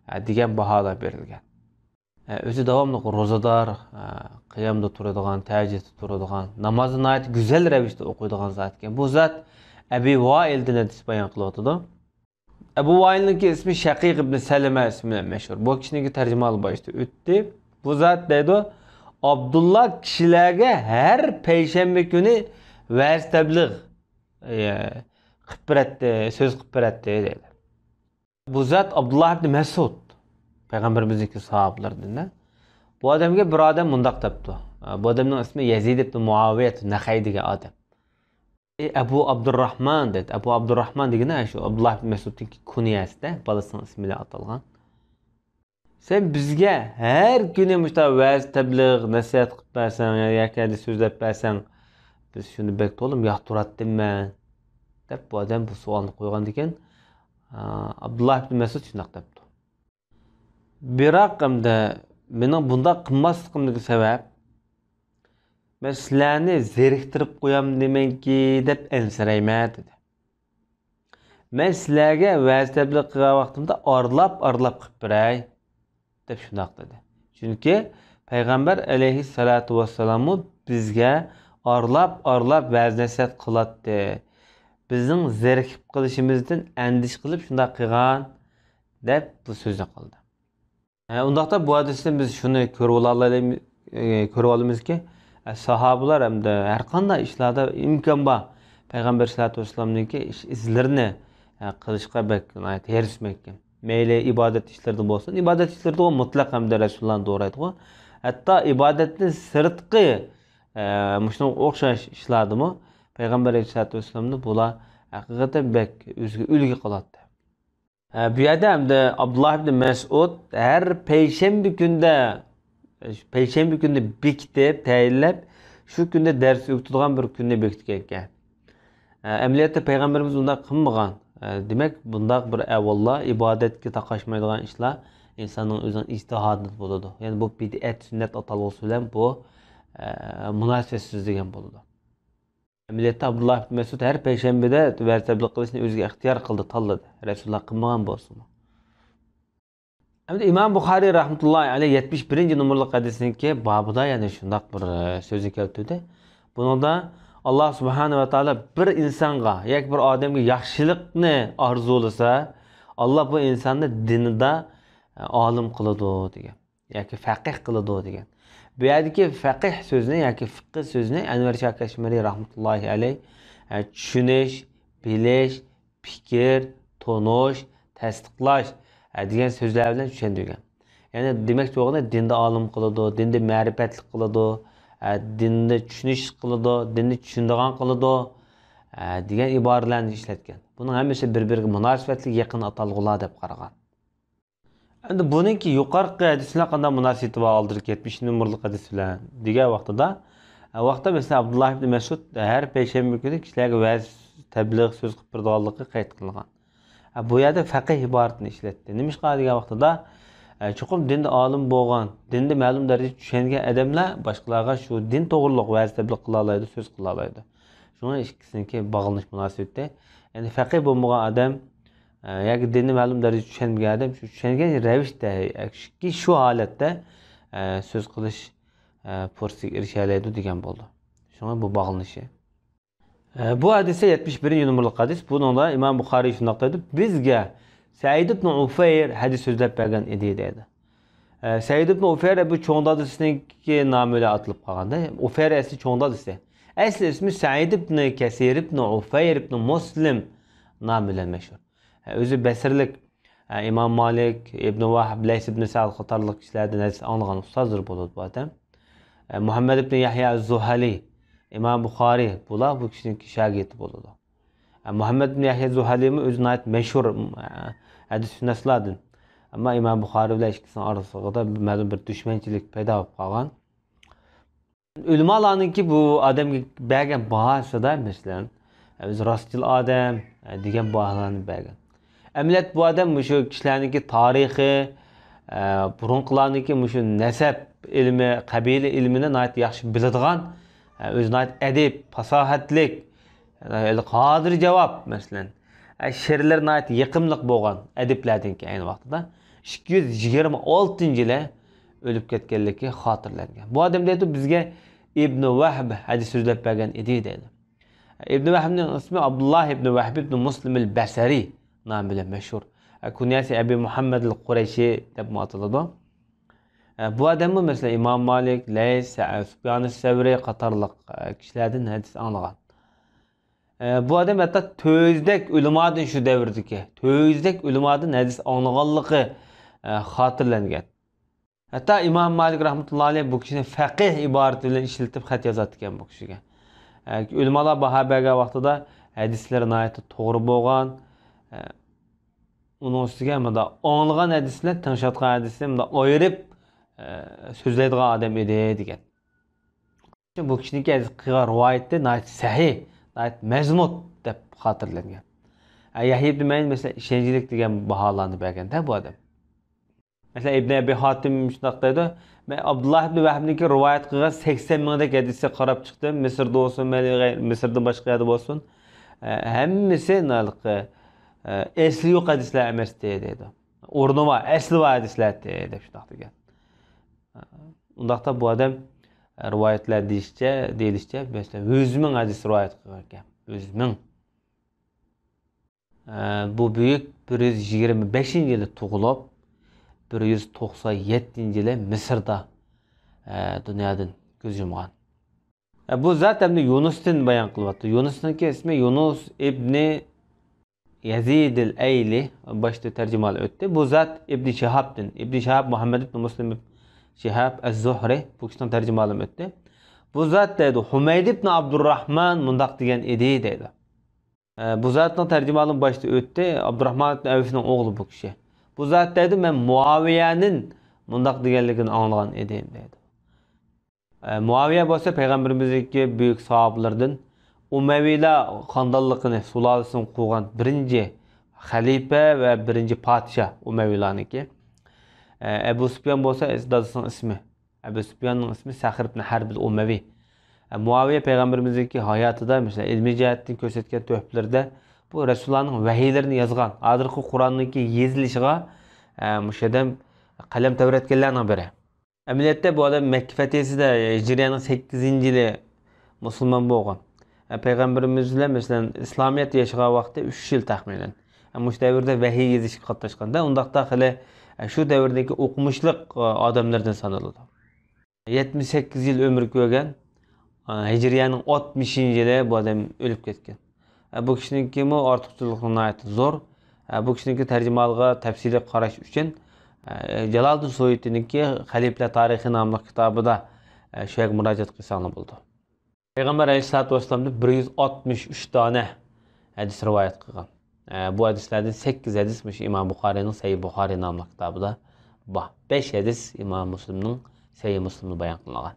ئە، دېگەن باھالار بېرىلگەن. ئۆزى داۋاملىق روزىدار، قىيامدا تۇرىدىغان، تەھەججۇدتا تۇرىدىغان، نامازنى ناھايىتى گۈزەل رەۋىشتە ئوقۇيدىغان زات ئىكەن. بۇ زات ئەبى ۋائىلدىن ھەدىس بايان قىلىۋاتىدۇ. ئەبۇ ۋائىلنىڭكى ئىسمى شەقىق ئىبن سەلىمە ئىسمى بىلەن مەشھۇر. بۇ كىشىنىڭكى تەرجىمىھالى باشتا ئۆتتى. بۇ زات دەيدۇ، ئابدۇللا كىشىلەرگە ھەر پەيشەنبە كۈنى ۋەز تەبلىغ، ئە، قىلىپ بېرەتتى، سۆز قىلىپ بېرەتتى دەيدۇ. بۇ زات ئابدۇللا ئىبنى مەسئۇد، پەيغەمبىرىمىزنىڭكى ساھابىلىرىدىن. بۇ ئادەمگە بىر ئادەم مۇنداق دەپتۇ. بۇ ئادەمنىڭ ئىسمى يەزىد ئىبنى مۇئاۋىيەت نەخەي دېگەن ئادەم. ئەي ئەبۇ ئابدۇرراھمان دەيدۇ. ئەبۇ ئابدۇرراھمان دېگىنى شۇ ئابدۇللا ئىبنى مەسئۇدنىڭكى كۇنيەسىدە، بالىسىنىڭ ئىسمى بىلەن ئاتالغان. سەن بىزگە ھەر كۈنى مۇشۇنداق ۋەز، تەبلىغ، نەسىھەت قىلىپ بەرسەڭ ياكى ھەدىس سۆزلەپ بەرسەڭ، بىز شۇنى بەك تولىمۇ ياقتۇراتتىم مەن، دەپ بۇ ئادەم بۇ سوئالنى قويغاندىكىن، ئابدۇللا ئىبنى مەسئۇد شۇنداق دەپتۇ. بىراق ئەمدى مېنىڭ بۇنداق قىلماسلىقىمدىكى سەۋەب، مەن سىلەرنى زېرىكتۈرۈپ قويامدىمەنكى دەپ ئەنسىرەيمەن، دېدى. مەن سىلەرگە ۋەز تەبلىغ قىلغان ۋاقتىمدا ئارىلاپ-ئارىلاپ قىلىپ بېرەي، دەپ شۇنداق دېدى. چۈنكى پەيغەمبەر ئەلەيھىسسالاتۇ ۋەسسالاممۇ بىزگە ئارىلاپ-ئارىلاپ ۋەز نەسىھەت قىلاتتى. بىزنىڭ زېرىكىپ قېلىشىمىزدىن ئەندىشە قىلىپ شۇنداق قىلغان، دەپ بۇ سۆزنى قىلدى. ھە، ئۇنداقتا بۇ ھەدىستىن بىز شۇنى كۆرۈۋالالايلى-، ئى، كۆرۈۋالىمىزكى، ئە، ساھابىلار ھەمدە ھەر قانداق ئىشلاردا ئىمكان بار پەيغەمبەر ئەلەيھىسسالاتۇ ۋەسسالامنىڭكى ئىش ئىزلىرىنى، ئە، قىلىشقا بەك ناھايىتى ھېرىسمەنكەن. مەيلى ئىبادەت ئىشلىرىدا بولسۇن، ئىبادەت ئىشلىرىدا مۇتلەق ھەمدە رەسۇلۇللانى دورايدىغۇ. ھەتتا ئىبادەتتىن سىرتقى، ئە، مۇشۇنىڭغا ئوخشاش ئىشلاردىمۇ پەيغەمبەر ئەلەيھىسسالاتۇ ۋەسسالامنى بۇلار ھەقىقەتەن بەك ئۆزىگە ئۈلگە قىلاتتى. ھە، بۇ يەردە ھەمدە ئابدۇللا ئىبنى مەسئۇد ھەر پەيشەنبە كۈندە، پەيشەنبە كۈنىنى بېكىتىپ، تەيىنلەپ، شۇ كۈندە دەرس ئۆگىتىدىغان بىر كۈننى بېكىتكەنكەن. ھە، ئەمەلىيەتتە پەيغەمبىرىمىز ئۇنداق قىلمىغان. ھە، دېمەك، بۇنداق بىر ئەھۋاللار، ئىبادەتكە تاقاشمايدىغان ئىشلار ئىنساننىڭ ئۆزىنىڭ ئىجتىھادىدا بولىدۇ. يەنى بۇ بىدئەت، سۈننەت ئاتالغۇسى بىلەن بۇ، ھە، مۇناسىۋەتسىز دېگەن بولىدۇ. ئەمەلىيەتتە ئابدۇللا ئىبن مەسئۇد ھەر پەيشەنبىدە ۋەز تەبلىغ قىلىشنى ئۆزىگە ئىختىيار قىلدى، تاللىدى. رەسۇلۇللا قىلمىغان بولسىمۇ. ئەمدى ئىمام بۇخارىي رەھمەتۇللاھى ئەلەيھ يەتمىش بىرىنچى نومۇرلۇق ھەدىسنىڭكى بابىدا يەنە شۇنداق بىر، ئە، سۆزنى كەلتۈردى. بۇنىڭدا ئاللا سۇبھانەھۇ ۋە تائالا بىر ئىنسانغا ياكى بىر ئادەمگە ياخشىلىقنى ئارزۇلىسا، ئاللا بۇ ئىنساننى دىنىدا، ئە، ئالىم قىلىدۇ دېگەن. ياكى فەقىھ قىلىدۇ دېگەن. بۇ يەردىكى فەقىھ سۆزىنى ياكى فىققى سۆزىنى ئەنۋەر شاھ كەشمىرى رەھمەتۇللاھى ئەلەيھ، ئە، چۈشىنىش، بىلىش، پىكىر، تونۇش، تەستىقلاش، ئە، دېگەن سۆزلەر بىلەن چۈشەندۈرگەن. يەنى دېمەكچى بولغىنى دىندا ئالىم قىلىدۇ، دىندا مەرىپەتلىك قىلىدۇ، ئە، دىندا چۈشىنىش قىلىدۇ، دىننى چۈشىنىدىغان قىلىدۇ، ئە، دېگەن ئىبارىلەرنى ئىشلەتكەن. بۇنىڭ ھەممىسى بىر-بىرىگە مۇناسىۋەتلىك يېقىن ئاتالغۇلار دەپ قارىغان. ئەمدى بۇنىڭكى يۇقىرىقى ھەدىس بىلەن قانداق مۇناسىۋىتى بار، ئالدىدىكى يەتمىش نومۇرلۇق ھەدىس بىلەن دېگەن ۋاقتىدا، ۋاقىتتا مەسىلەن، ئابدۇللا ئىبنى مەسئۇد ھەر پەيشەنبە كۈنى كىشىلەرگە ۋەز، تەبلىغ، سۆز قىلىپ بېرىدىغانلىقى قەيت قىلىنغان. بۇ يەردە فەقىھ ئىبارىتىنى ئىشلەتتى. نېمىشقا دېگەن ۋاقتىدا، چوقۇم دىندا ئالىم بولغان، دىندا مەلۇم دەرىجىدە چۈشەنگەن ئادەملەر باشقىلارغا شۇ دىن توغرۇلۇق ۋەز، تەبلىغ قىلالايدۇ، سۆز قىلالايدۇ. شۇڭا ئىككىسىنىڭكى باغلىنىش مۇناسىۋىتى. يەنى فەقىھ بولمىغان ئادەم، ئە، ياكى دىننى مەلۇم دەرىجىدە چۈشەنمىگەن ئادەم شۇ چۈشەنگەن رەۋىشتە، ياكى شۇ ھالەتتە، ئە، سۆز قىلىش، ئە، پۇرسىتىگە ئېرىشەلەيدۇ دېگەن بولىدۇ. شۇڭا بۇ باغلىنىشى. ئە، بۇ ھەدىستە يەتمىش بىرىنچى نومۇرلۇق ھەدىس. بۇنىڭدا ئىمام بۇخارىي شۇنداق دەيدۇ، بىزگە سەئىد ئىبن ئۇفەير ھەدىس سۆزلەپ بەرگەن ئىدى دەيدۇ. ئە، سەئىد ئىبن ئۇفەير بۇ چوڭ دادىسىنىڭكى نامى بىلەن ئاتىلىپ قالغاندا، ئۇفەير ئەسلى چوڭ دادىسى. ئەسلى ئىسمى سەئىد ئىبن كەسىر ئىبن ئۇفەير ئىبن مۇسلىم نامى بىلەن مەشھۇر. ئە، ئۆزى بەسرىلىك، ئە، ئىمام مالىك، ئىبن ۋەھب، لەيس ئىبن سەئد قاتارلىق كىشىلەردىن ھەدىس ئاڭلىغان ئۇستازلىرى بولىدۇ بۇ ئادەم. ئە، مۇھەممەد ئىبن يەھيا زۇھەلى، ئىمام بۇخارىي، بۇلار بۇ كىشىنىڭكى شاگىرتى بولىدۇ. ئە، مۇھەممەد ئىبن يەھيا زۇھەلىمۇ ئۆزى ناھايىتى مەشھۇر، ئە، ھەدىسشۇناسلاردىن. ئەمما ئىمام بۇخارىي بىلەن ئىككىسىنىڭ ئارىسىدا مەلۇم بىر دۈشمەنچىلىك پەيدا بولۇپ قالغان. ئۆلىمالارنىڭكى بۇ ئادەمگە بەرگەن باھاسىدا، مەسىلەن، ئۆزى راستچىل ئادەم، ئە، دېگەن باھالارنى بەرگەن. ئەمەلىيەتتە بۇ ئادەم مۇشۇ كىشىلەرنىڭكى تارىخى، ئە، بۇرۇنقىلارنىڭكى مۇشۇ نەسەب ئىلمى، قەبىلە ئىلمىنى ناھايىتى ياخشى بىلىدىغان، ئە، ئۆزى ناھايىتى ئەدىب، پاساھەتلىك، ھېلىقى قادىر جاۋاب، مەسىلەن، ئە، شېئىرلىرى ناھايىتى يېقىملىق بولغان ئەدىبلەردىنكى ئەينى ۋاقتىدا ئىككى يۈز يىگىرمە ئالتىنچى يىلى ئۆلۈپ كەتكەنلىكى خاتىرىلەنگەن. بۇ ئادەم دەيدۇ، بىزگە ئىبنى ۋەھب ھەدىس سۆزلەپ بەرگەن ئىدى دەيدۇ. ئىبنى ۋەھبنىڭ ئىسمى ئابدۇللا ئىبنى ۋەھب ئىبنى مۇسلىم ئەل بەسرى نامى بىلەن مەشھۇر. ئە، كۇنيەسى ئەبى مۇھەممەد ئەل قۇرەيشى دەپمۇ ئاتىلىدۇ. ئە، بۇ ئادەممۇ، مەسىلەن، ئىمام مالىك، لەيس، ئە، سۇفيان سەۋرى قاتارلىق، ئە، كىشىلەردىن ھەدىس ئاڭلىغان. ئە، بۇ ئادەم ھەتتا تۆت يۈزدەك ئۆلىمادىن، شۇ دەۋردىكى تۆت يۈزدەك ئۆلىمادىن ھەدىس ئاڭلىغانلىقى، ئە، خاتىرىلەنگەن. ھەتتا ئىمام مالىك رەھمەتۇللا ئەلەيھ بۇ كىشىنى فەقىھ ئىبارىتى بىلەن ئىشلىتىپ خەت يازاتتىكەن بۇ كىشىگە. ئە، ئۆلىمالار باھا بەرگەن ۋاقتىدا ھەدىسلىرى ناھايىتى توغرا بولغان. ئە، ئۇنىڭ ئۈستىگە مۇنداق ئاڭلىغان ھەدىس بىلەن تىڭشاتقان ھەدىسنى مۇنداق ئايرىپ، ئە، سۆزلەيدىغان ئادەم ئىدى دېگەن. بۇ كىشىنىڭكى ھەدىس قىلغان رىۋايىتى ناھايىتى سەھىھ، ناھايىتى مەزمۇت دەپ خاتىرىلەنگەن. ئە، يەھيا ئىبنى مەئىن، مەسىلەن، ئىشەنچلىك دېگەن باھالارنى بەرگەندە بۇ ئادەم. مەسىلەن، ئىبن ئەبى ھاتىم شۇنداق دەيدۇ، مەن ئابدۇللا ئىبن ۋەھبنىڭكى رىۋايەت قىلغان سەكسەن مىڭدەك ھەدىسكە قاراپ چىقتىم، مىسىردا بولسۇن، مەيلى غەي-، مىسىردىن باشقا يەردە بولسۇن، ئە، ھەممىسى ھېلىقى، ئە، ئەسلى يوق ھەدىسلەر ئەمەستى دەيدۇ. ئورنى بار، ئەسلى بار ھەدىسلەردى دەپ شۇنداق دېگەن. ئۇنداقتا بۇ ئادەم، ئە، رىۋايەتلەر دېيىشىچە، دېيىلىشىچە، مەسىلەن، يۈز مىڭ ھەدىس رىۋايەت قىلغان ئىكەن. يۈز مىڭ. ئە، بۇ بۈيۈك بىر يۈز يىگىرمە بەشىنچى يىلى تۇغۇلۇپ، بىر يۈز توقسان يەتتىنچى يىلى مىسىردا، ئە، دۇنيادىن كۆز يۇمغان. ئە، بۇ زات ئەمدى يۇنۇستىن بايان قىلىۋاتىدۇ. يۇنۇسنىڭكى ئىسمى يۇنۇس ئىبنى يەزىدىل ئەيلى، باشتا تەرجىمىھالى ئۆتتى. بۇ زات ئىبنى شىھابتىن، ئىبنى شىھاب مۇھەممەد ئىبنى مۇسلىم ئىبن شىھاب ئەز-زۇھرى، بۇ كىشىنىڭ تەرجىمىھالىمۇ ئۆتتى. بۇ زات دەيدۇ، ھۇمەيد ئىبنى ئابدۇرراھمان مۇنداق دېگەن ئىدى دەيدۇ. ئە، بۇ زاتنىڭ تەرجىمىھالىمۇ باشتا ئۆتتى. ئابدۇراھمان ئىبنى ئەۋفنىڭ ئوغلى بۇ كىشى. بۇ زات دەيدۇ، مەن مۇئاۋىيەنىڭ مۇنداق دېگەنلىكىنى ئاڭلىغان ئىدىم دەيدۇ. ئە، مۇئاۋىيە بولسا پەيغەمبىرىمىزنىڭكى بۈيۈك ساھابىلىرىدىن، ئۇمەۋىيلار خاندانلىقىنى، سۇلالىسىنى قۇرغان بىرىنچى خەلىپە ۋە بىرىنچى پادىشاھ ئۇمەۋىيلارنىڭكى. ئە، ئەبۇ سۇپيان بولسا دادىسىنىڭ ئىسمى. ئەبۇ سۇپياننىڭ ئىسمى سەخر ئىبن ھەربىل ئۇمەۋى. ئە، مۇئاۋىيە پەيغەمبىرىمىزنىڭكى ھاياتىدا، مەسىلەن، ئىلمىي جەھەتتىن كۆرسەتكەن تۆھپىلىرىدە بۇ رەسۇلۇللانىڭ ۋەھىيلىرىنى يازغان، ھازىرقى قۇرئاننىڭكى يېزىلىشىغا، ئە، مۇشۇ ئادەم قەلەم تەۋرەتكەنلەرنىڭ بىرى. ئەمەلىيەتتە بۇ ئادەم مەككە فەتھىسىدە، ھىجرىيەنىڭ سەككىزىنچى يىلى مۇسۇلمان بولغان. ئە، پەيغەمبىرىمىز بىلەن، مەسىلەن، ئىسلامىيەت ياشىغان ۋاقتى ئۈچ يىل تەخمىنەن. ئە، مۇشۇ دەۋردە ۋەھىي يېزىشقا قاتناشقاندا، ئۇنداقتا خېلى، ئە، شۇ دەۋردىكى ئوقۇمۇشلۇق، ئە، ئادەملەردىن سانىلىدۇ. يەتمىش سەككىز يىل ئۆمۈر كۆرگەن، ئە، ھىجرىيەنىڭ ئاتمىشىنچى يىلى بۇ ئادەم ئۆلۈپ كەتكەن. ئە، بۇ كىشىنىڭكىمۇ ئارتۇقچىلىقى ناھايىتى زور. ئە، بۇ كىشىنىڭكى تەرجىمىھالىغا تەپسىلىي قاراش ئۈچۈن، ئە، جالالىدىن سۇيۇتىنىڭكى خەلىپىلەر تارىخى ناملىق كىتابىدا، ئە، شۇ يەرگە مۇراجىئەت قىلساڭلار بولىدۇ. پەيغەمبەر ئەلەيھىسسالاتۇ ۋەسسالامدىن بىر يۈز ئاتمىش ئۈچ دانە ھەدىس رىۋايەت قىلغان. ئە، بۇ ھەدىسلەردىن سەككىز ھەدىس مۇشۇ ئىمام بۇخارىنىڭ سەھىھ بۇخارى ناملىق كىتابىدا بار. بەش ھەدىس ئىمام مۇسلىمنىڭ سەھىھ مۇسلىمدا بايان قىلىنغان.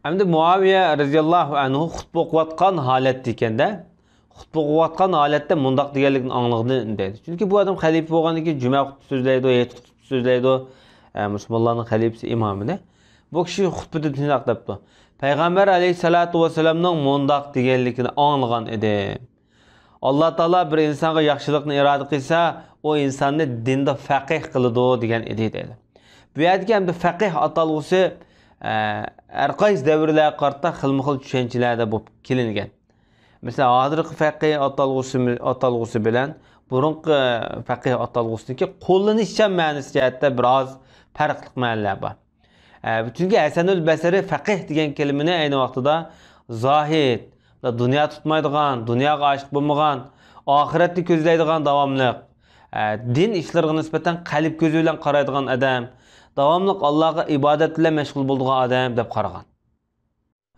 ئەمدى مۇئاۋىيە رەزىياللاھۇ ئەنھۇ خۇتبە ئوقۇۋاتقان ھالەتتە ئىكەندە، خۇتبە ئوقۇۋاتقان ھالەتتە مۇنداق دېگەنلىكىنى ئاڭلىغىن دەيدۇ. چۈنكى بۇ ئادەم خەلىپە بولغاندىن كېيىن جۈمە خۇتبە سۆزلەيدۇ، ھېيت خۇتبە سۆزلەيدۇ. ئە، مۇسۇلمانلارنىڭ خەلىپىسى، ئىمامىنى. بۇ كىشى خۇتبىدە شۇنداق دەپتۇ، پەيغەمبەر ئەلەيھىسسالاتۇ ۋەسسالامنىڭ مۇنداق دېگەنلىكىنى ئاڭلىغان ئىدىم. ئاللا تائالا بىر ئىنسانغا ياخشىلىقنى ئىرادە قىلسا، ئۇ ئىنساننى دىندا فەقىھ قىلىدۇ دېگەن ئىدى دەيدۇ. بۇ يەردىكى ئەمدى فەقىھ ئاتالغۇسى، ئە، ھەر قايسى دەۋرلەرگە قارىتا خىلمۇ خىل چۈشەنچىلەردە بولۇپ كېلىنگەن. مەسىلەن، ھازىرقى فەقىھ ئاتالغۇسى، ئاتالغۇسى بىلەن بۇرۇنقى فەقىھ ئاتالغۇسىنىڭكى قوللىنىشچان مەنىسى جەھەتتە بىر ئاز پەرقلىق مەنىلەر بار. ئە، چۈنكى ھەسەنۇل بەسرى فەقىھ دېگەن كەلىمىنى ئەينى ۋاقتىدا زاھىد، دۇنيا تۇتمايدىغان، دۇنياغا ئاشىق بولمىغان، ئاخىرەتنى كۆزلەيدىغان داۋاملىق، ئە، دىن ئىشلىرىغا نىسبەتەن قەلب كۆزى بىلەن قارايدىغان ئادەم، داۋاملىق ئاللاغا ئىبادەت بىلەن مەشغۇل بولىدىغان ئادەم دەپ قارىغان.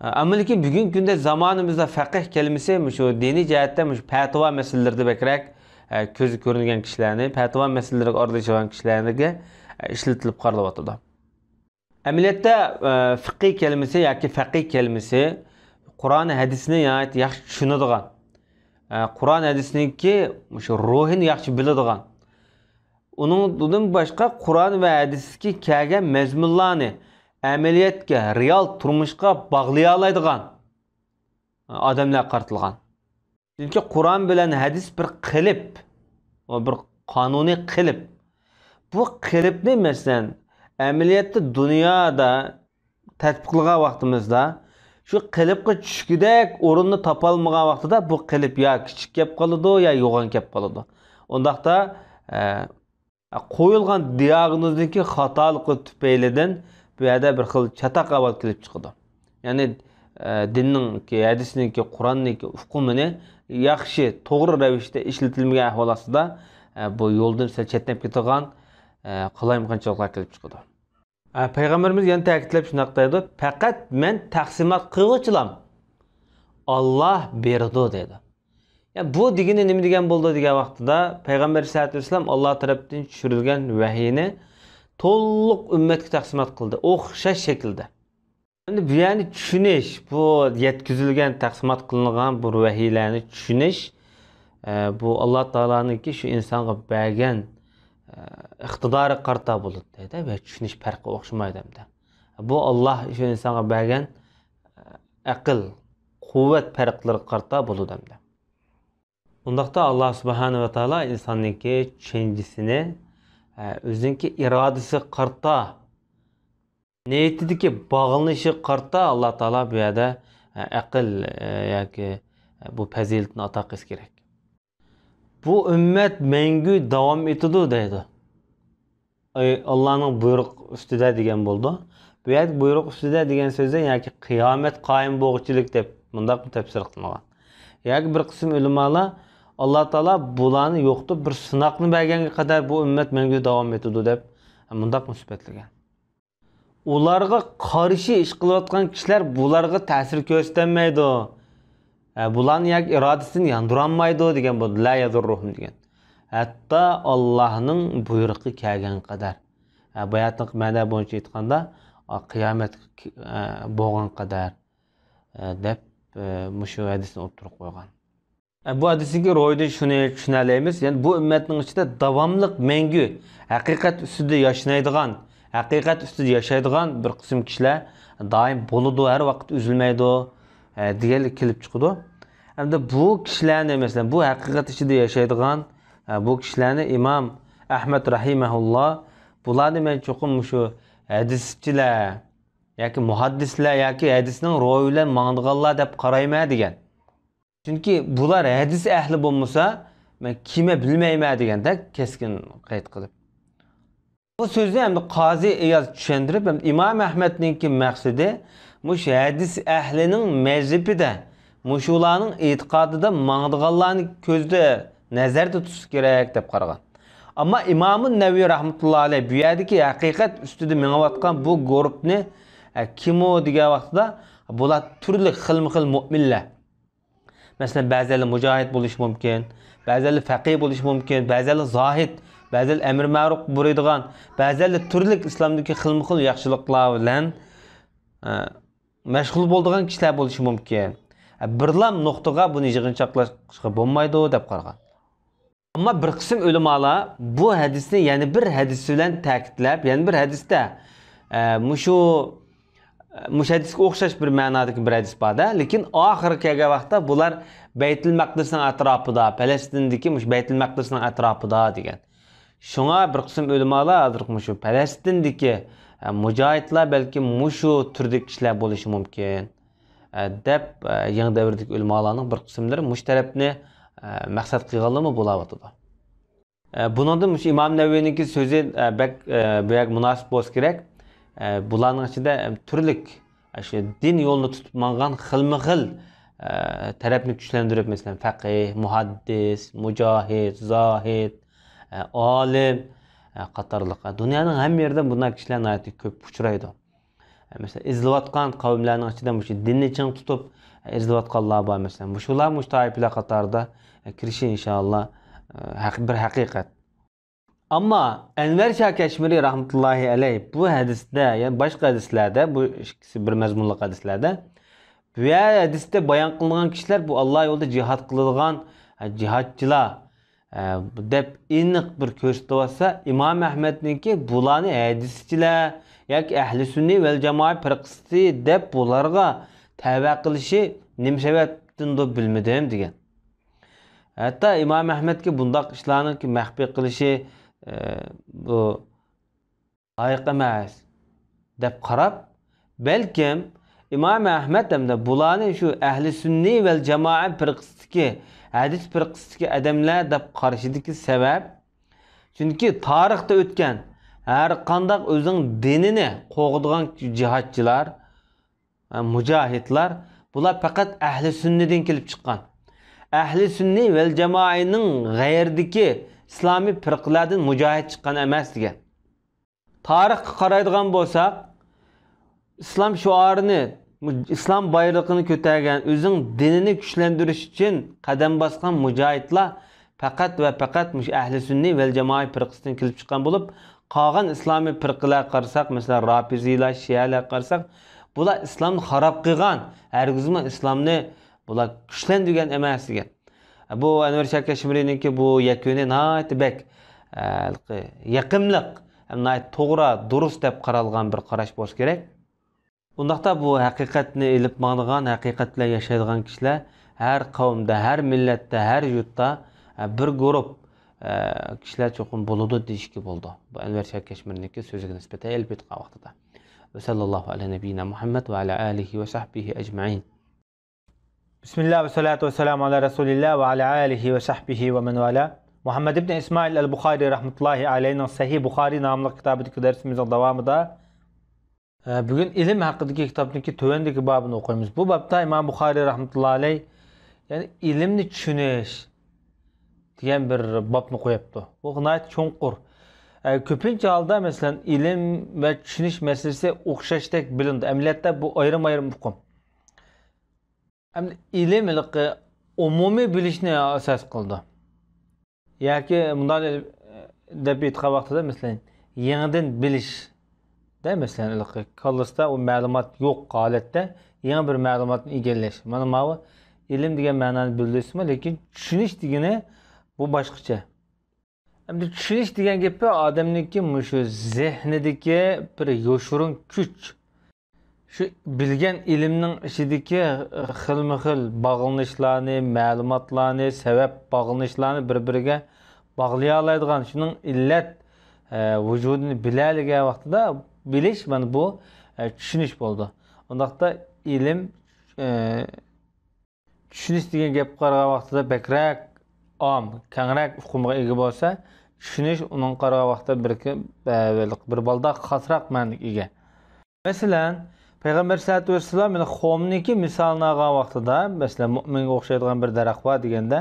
ئە، ئەمما لېكىن بۈگۈنكى كۈندە زامانىمىزدا فەقىھ كەلىمىسى مۇشۇ دىنىي جەھەتتە مۇشۇ پەتىۋا مەسىلىلىرىدە بەكرەك، ئە، كۆزگە كۆرۈنگەن كىشىلەرنى، پەتىۋا مەسىلىلىرىگە ئارىلىشىدىغان كىشىلەرگە، ئە، ئىشلىتىلىپ قارىلىۋاتىدۇ. ئەمەلىيەتتە، ئە، فىقھىي كەلىمىسى ياكى فەقىھ كەلىمىسى قۇرئان ھەدىسنى ناھايىتى ياخشى چۈشىنىدىغان، ئە، قۇرئان ھەدىسنىڭكى مۇشۇ روھىنى ياخشى بىلىدىغان، ئۇنىڭدىن باشقا قۇرئان ۋە ھەدىستىكى كەلگەن مەزمۇنلارنى ئەمەلىيەتكە، رېئال تۇرمۇشقا باغلىيالايدىغان ئادەملەرگە قارىتىلغان. چۈنكى قۇرئان بىلەن ھەدىس بىر قېلىپ، ئۇ بىر قانۇنىي قېلىپ. بۇ قېلىپنى، مەسىلەن، ئەمەلىيەتتە دۇنيادا تەتبىقلىغان ۋاقتىمىزدا، شۇ قېلىپقا چۈشكۈدەك ئورۇننى تاپالمىغان ۋاقتىدا بۇ قېلىپ يا كىچىك كەپ قالىدۇ، يا يوغان كەپ قالىدۇ. ئۇنداقتا، ئە، قويۇلغان دىئاگنوزنىڭكى خاتالىقى تۈپەيلىدىن بۇ يەردە بىر خىل چاتاق ئەھۋال كېلىپ چىقىدۇ. يەنى، ئە، دىننىڭكى، ھەدىسنىڭكى، قۇرئاننىڭكى ئۇقۇمىنى ياخشى، توغرا رەۋىشتە ئىشلىتىلمىگەن ئەھۋال ئاستىدا، ئە، بۇ يولدىن سەل چەتنەپ كېتىدىغان، ئە، قالايمىقانچىلىقلار كېلىپ چىقىدۇ. ئە، پەيغەمبىرىمىز يەنە تەكىتلەپ شۇنداق دەيدۇ، پەقەت مەن تەقسىمات قىلغۇچىلام، ئاللا بېرىدۇ دەيدۇ. يا، بۇ دېگىنى نېمە دېگەن بولىدۇ دېگەن ۋاقتىدا، پەيغەمبەر ئەلەيھىسسالاتۇ ۋەسسالام ئاللا تەرەپتىن چۈشۈرۈلگەن ۋەھىينى تولۇق ئۈممەتكە تەقسىمات قىلدى، ئوخشاش شەكىلدە. ئەمدى بۇ يەرنى چۈشىنىش، بۇ يەتكۈزۈلگەن، تەقسىمات قىلىنغان بۇ ۋەھىيلەرنى چۈشىنىش، ئە، بۇ ئاللا تائالانىڭكى شۇ ئىنسانغا بەرگەن، ئىقتىدارىغا قارىتا بولىدۇ دەيدۇ ۋە چۈشىنىش پەرقى ئوخشىمايدۇ ئەمدى. بۇ ئاللا شۇ ئىنسانغا بەرگەن ئەقىل، قۇۋۋەت پەرقلىرىگە قارىتا بولىدۇ ئەمدى. ئۇنداقتا ئاللا سۇبھانە ۋە تائالا ئىنساننىڭكى چۈشەنچىسىنى، ئە، ئۆزىنىڭكى ئىرادىسىگە قارىتا، نىيىتىدىكى باغلىنىشىغا قارىتا ئاللا تائالا بۇ يەردە، ئە، ئەقىل، ئە، ياكى، ئە، بۇ پەزىلەتنى ئاتا قىلىشى كېرەك. بۇ ئۈممەت مەڭگۈ داۋام ئېتىدۇ دەيدۇ. ئاي، ئاللانىڭ بۇيرۇق ئۈستىدە دېگەن بولىدۇ. بۇ يەردە بۇيرۇق ئۈستىدە دېگەن سۆزدە ياكى قىيامەت قايىم بولغۇچىلىك دەپ مۇنداقمۇ تەپسىر قىلىنغان. ياكى بىر قىسىم ئۆلىمالار ئاللا تائالا بۇلارنى يوقىتىپ بىر سىناقنى بەرگەنگە قەدەر بۇ ئۈممەت مەڭگۈ داۋام ئېتىدۇ دەپ مۇنداقمۇ سۈپەتلىگەن. ئۇلارغا قارشى ئىش قىلىۋاتقان كىشىلەر بۇلارغا تەسىر كۆرسىتەلمەيدۇ. ئە، بۇلارنى ياكى ئىرادىسىنى ياندۇرالمايدۇ دېگەن بولىدۇ. لا يەزۇررۇھۇم دېگەن. ھەتتا ئاللاھنىڭ بۇيرۇقى كەلگەن قەدەر. ئە، باياتنىڭ مەنە بويىچە ئېيتقاندا، ئا، قىيامەت، ئە، بولغان قەدەر، ئە، دەپ، ئە، مۇشۇ ھەدىسنى ئوتتۇرىغا قويغان. ئە، بۇ ھەدىستىكى روھىدىن شۇنى چۈشىنەلەيمىز، يەنى بۇ ئۈممەتنىڭ ئىچىدە داۋاملىق مەڭگۈ ھەقىقەت ئۈستىدە ياشنايدىغان، ھەقىقەت ئۈستىدە ياشايدىغان بىر قىسىم كىشىلەر دائىم بولىدۇ، ھەر ۋاقىت ئۈزۈلمەيدۇ، ئە، دېگەنلىك كېلىپ چىقىدۇ. ئەمدى بۇ كىشىلەرنى، مەسىلەن، بۇ ھەقىقەت ئىچىدە ياشايدىغان، ئە، بۇ كىشىلەرنى ئىمام ئەھمەد رەھىمەھۇللا، بۇلارنى مەن چوقۇم مۇشۇ ھەدىسچىلەر ياكى مۇھەددىسلەر ياكى ھەدىسنىڭ روھى بىلەن ماڭىدىغانلار دەپ قارايمەن دېگەن. چۈنكى بۇلار ھەدىس ئەھلى بولمىسا، مەن كىم بىلمەيمەن دېگەندەك كەسكىن قەيت قىلىپ. بۇ سۆزنى ئەمدى قازى ئىياز چۈشەندۈرۈپ، ئەمدى ئىمام ئەھمەدنىڭكى مەقسىتى مۇشۇ ھەدىس ئەھلىنىڭ مەزھىپىدە، مۇشۇلارنىڭ ئېتىقادىدا ماڭىدىغانلارنى كۆزدە، نەزەردە تۇتۇش كېرەك دەپ قارىغان. ئەمما ئىمامۇ نەۋەۋى رەھمەتۇللا ئەلەيھ بۇ يەردىكى ھەقىقەت ئۈستىدە مېڭىۋاتقان بۇ گۇرۇپنى، ئە، كىمۇ دېگەن ۋاقتىدا، بۇلار تۈرلۈك خىلمۇ خىل مۆمىنلەر. مەسىلەن، بەزىلەر مۇجاھىد بولۇشى مۇمكىن، بەزىلەر فەقىھ بولۇشى مۇمكىن، بەزىلەر زاھىد، بەزىلەر ئەمر مەرۇف بۇيرۇيدىغان، بەزىلەر تۈرلۈك ئىسلامدىكى خىلمۇ خىل ياخشىلىقلار بىلەن، ئە، مەشغۇل بولىدىغان كىشىلەر بولۇشى مۇمكىن. ئە، بىرلا نۇقتىغا بۇنى يىغىنچاقلاشقا بولمايدۇ دەپ قارىغان. ئەمما بىر قىسىم ئۆلىمالار بۇ ھەدىسنى يەنە بىر ھەدىس بىلەن تەكىتلەپ، يەنە بىر ھەدىستە، ئە، مۇشۇ، مۇشۇ ھەدىسكە ئوخشاش بىر مەنادىكى بىر ھەدىس بار-دە، لېكىن ئاخىرى كەلگەن ۋاقىتتا بۇلار بەيتۇل مەقدىسنىڭ ئەتراپىدا، پەلەستىندىكى مۇشۇ بەيتۇل مەقدىسنىڭ ئەتراپىدا دېگەن. شۇڭا بىر قىسىم ئۆلىمالار ھازىرقى مۇشۇ پەلەستىندىكى، ئە، مۇجاھىدلار بەلكىم مۇشۇ تۈردىكى كىشىلەر بولۇشى مۇمكىن، ئە، دەپ، ئە، يېڭى دەۋردىكى ئۆلىمالارنىڭ بىر قىسىملىرى مۇشۇ تەرەپنى، ئە، مەقسەت قىلغانلىرىمۇ بولاۋاتىدۇ. ئە، بۇنىڭدىن مۇشۇ ئىمام نەۋەۋىنىڭكى سۆزى، ئە، بەك، ئە، بۇ يەرگە مۇناسىپ بولسا كېرەك. ئە، بۇلارنىڭ ئىچىدە، ئە، تۈرلۈك، ئە، شۇ دىن يولىنى تۇتۇپ ماڭغان خىلمۇ خىل، ئە، تەرەپنى كۈچلەندۈرۈپ، مەسىلەن، فەقىھ، مۇھەددىس، مۇجاھىد، زاھىد، ئە، ئالىم، ئە، قاتارلىق. دۇنيانىڭ ھەممە يېرىدە بۇنداق كىشىلەر ناھايىتى كۆپ ئۇچرايدۇ. مەسىلەن، ئېزىلىۋاتقان قەۋملەرنىڭ ئىچىدە مۇشۇ دىننى چىڭ تۇتۇپ ئېزىلىۋاتقانلار بار. مەسىلەن، مۇشۇلار مۇشۇ تائىپىلەر قاتارىدا كىرىشى، ئىنشائاللا، ھەق-، بىر ھەقىقەت. ئەمما ئەنۋەر شاھ كەشمىرى رەھمەتۇللاھى ئەلەيھ بۇ ھەدىستە، يەنى باشقا ھەدىسلەردە، بۇ ئىككىسى بىر مەزمۇنلۇق ھەدىسلەردە، بۇ ھەدىستە بايان قىلىنغان كىشىلەر بۇ ئاللا يولىدا جىھاد قىلىدىغان، ھە، جىھادچىلار، ئە، دەپ ئېنىق بىر كۆرسىتىۋاتسا، ئىمام ئەھمەدنىڭكى بۇلارنى ھەدىسچىلەر ياكى ئەھلى سۈننە ۋەل جامائە پىرقىسى دەپ بۇلارغا تەۋە قىلىشى نېمە سەۋەبتىندۇر بىلمىدىم دېگەن. ھەتتا ئىمام ئەھمەدكە بۇنداق ئىشلارنىڭكى مەخپىي قىلىشى، ئە، بۇ لايىق ئەمەس دەپ قاراپ، بەلكىم ئىمام ئەھمەد ھەمدە بۇلارنى شۇ ئەھلى سۈننە ۋەل جامائە پىرقىسىدىكى، ھەدىس پىرقىسىدىكى ئادەملەر دەپ قارىشىدىكى سەۋەب، چۈنكى تارىختا ئۆتكەن ھەر قانداق ئۆزىنىڭ دىنىنى قوغدىغان جىھادچىلار، مۇجاھىدلار، بۇلار پەقەت ئەھلى سۈننىدىن كېلىپ چىققان. ئەھلى سۈننە ۋەل جامائەنىڭ غەيرىدىكى ئىسلامىي پىرقىلەردىن مۇجاھىد چىققان ئەمەس دېگەن. تارىخقا قارايدىغان بولساق، ئىسلام شوئارىنى، ئىسلام بايرىقىنى كۆتەرگەن، ئۆزىنىڭ دىنىنى كۈچلەندۈرۈش ئۈچۈن قەدەم باسقان مۇجاھىدلار پەقەت ۋە پەقەت مۇشۇ ئەھلى سۈننە ۋەل جامائە پىرقىسىدىن كېلىپ چىققان بولۇپ، قالغان ئىسلامىي پىرقىلەرگە قارىساق، مەسىلەن، رافىزىيلار، شىئەلەرگە قارىساق، بۇلار ئىسلامنى خاراب قىلغان، ھەرگىزمۇ ئىسلامنى بۇلار كۈچلەندۈرگەن ئەمەس دېگەن. بۇ ئەنۋەر شاھ كەشمىرىنىڭكى بۇ يەكۈنى ناھايىتى بەك، ھېلىقى يېقىملىق، ھەم ناھايىتى توغرا، دۇرۇس دەپ قارالغان بىر قاراش بولسا كېرەك. ئۇنداقتا بۇ ھەقىقەتنى ئېلىپ ماڭىدىغان، ھەقىقەت بىلەن ياشايدىغان كىشىلەر ھەر قەۋمدە، ھەر مىللەتتە، ھەر يۇرتتا، ئە، بىر گۇرۇپ، ئە، كىشىلەر چوقۇم بولىدۇ دېيىشكە بولىدۇ. بۇ ئەنۋەر شاكەشمىرنىڭكى سۆزىگە نىسبەتەن ئېلىپ ئېيتقان ۋاقتىدا. ۋە سەللەللاھۇ ئەلە نەبىييىنا مۇھەممەد ۋە ئەلە ئالىھى ۋە سەھبىھى ئەجمەئىن. بىسمىللا ۋە سالاتۇ ۋە سالامۇ ئەلا رەسۇلىللا ۋە ئەلە ئالىھى ۋە سەھبىھى ۋە مەن ۋالا. مۇھەممەد ئىبن ئىسمائىل ئەل بۇخارى رەھمەتۇللاھى ئەلەيھنىڭ سەھىھ بۇخارى ناملىق كىتابىدىكى دەرسىمىزنىڭ داۋامىدا، ئە، بۈگۈن ئىلىم ھەققىدىكى كىتابنىڭكى تۆۋەندىكى بابىنى ئوقۇيمىز. بۇ بابتا ئىمام بۇخارى رەھمەتۇللاھى ئەلەيھ، يەنى ئىلىمنى چۈشىنىش دېگەن بىر بابنى قويۇپتۇ. بۇ ناھايىتى چوڭقۇر. ئە، كۆپىنچە ھالدا، مەسىلەن، ئىلىم ۋە چۈشىنىش مەسىلىسى ئوخشاشتەك بىلىنىدۇ. ئەمەلىيەتتە بۇ ئايرىم-ئايرىم ئۇقۇم. ئەمدى ئىلىم ھېلىقى ئومۇمىي بىلىشنى ئاساس قىلىدۇ. ياكى مۇنداق دەپ ئېيتقان ۋاقتىدا، مەسىلەن، يېڭىدىن بىلىشتە، مەسىلەن، ھېلىقى كاللىسىدا ئۇ مەلۇمات يوق ھالەتتە يېڭى بىر مەلۇماتنى ئىگىلەش. مانا ماۋۇ ئىلىم دېگەن مەنانى بىلدۈرسىمۇ، لېكىن چۈشىنىش دېگىنى بۇ باشقىچە. ئەمدى چۈشىنىش دېگەن گېپى ئادەمنىڭكى مۇشۇ زېھنىدىكى بىر يوشۇرۇن كۈچ. شۇ بىلگەن ئىلىمنىڭ ئىچىدىكى خىلمۇ خىل باغلىنىشلارنى، مەلۇماتلارنى، سەۋەب باغلىنىشلارنى بىر بىرىگە باغلىيالايدىغان، شۇنىڭ ئىللەت، ئە، ۋۇجۇدىنى بىلەلىگەن ۋاقتىدا بىلىش، مانا بۇ، ئە، چۈشىنىش بولىدۇ. ئۇنداقتا ئىلىم، ئە، چۈشىنىش دېگەن گەپكە قارىغان ۋاقتىدا بەكرەك ئام، كەڭرەك ئۇقۇمغا ئىگە بولسا، چۈشىنىش ئۇنىڭغا قارىغان ۋاقىتتا بىر، بىر بالداق خاسراق مەنىگە ئىگە. مەسىلەن، پەيغەمبەر سەللەللاھۇ ئەلەيھى ۋەسەللەم يەنە خۇمنىڭكى مىسالىنى ئالغان ۋاقتىدا، مەسىلەن، مۇئمىنگە ئوخشايدىغان بىر دەرەخ بار دېگەندە،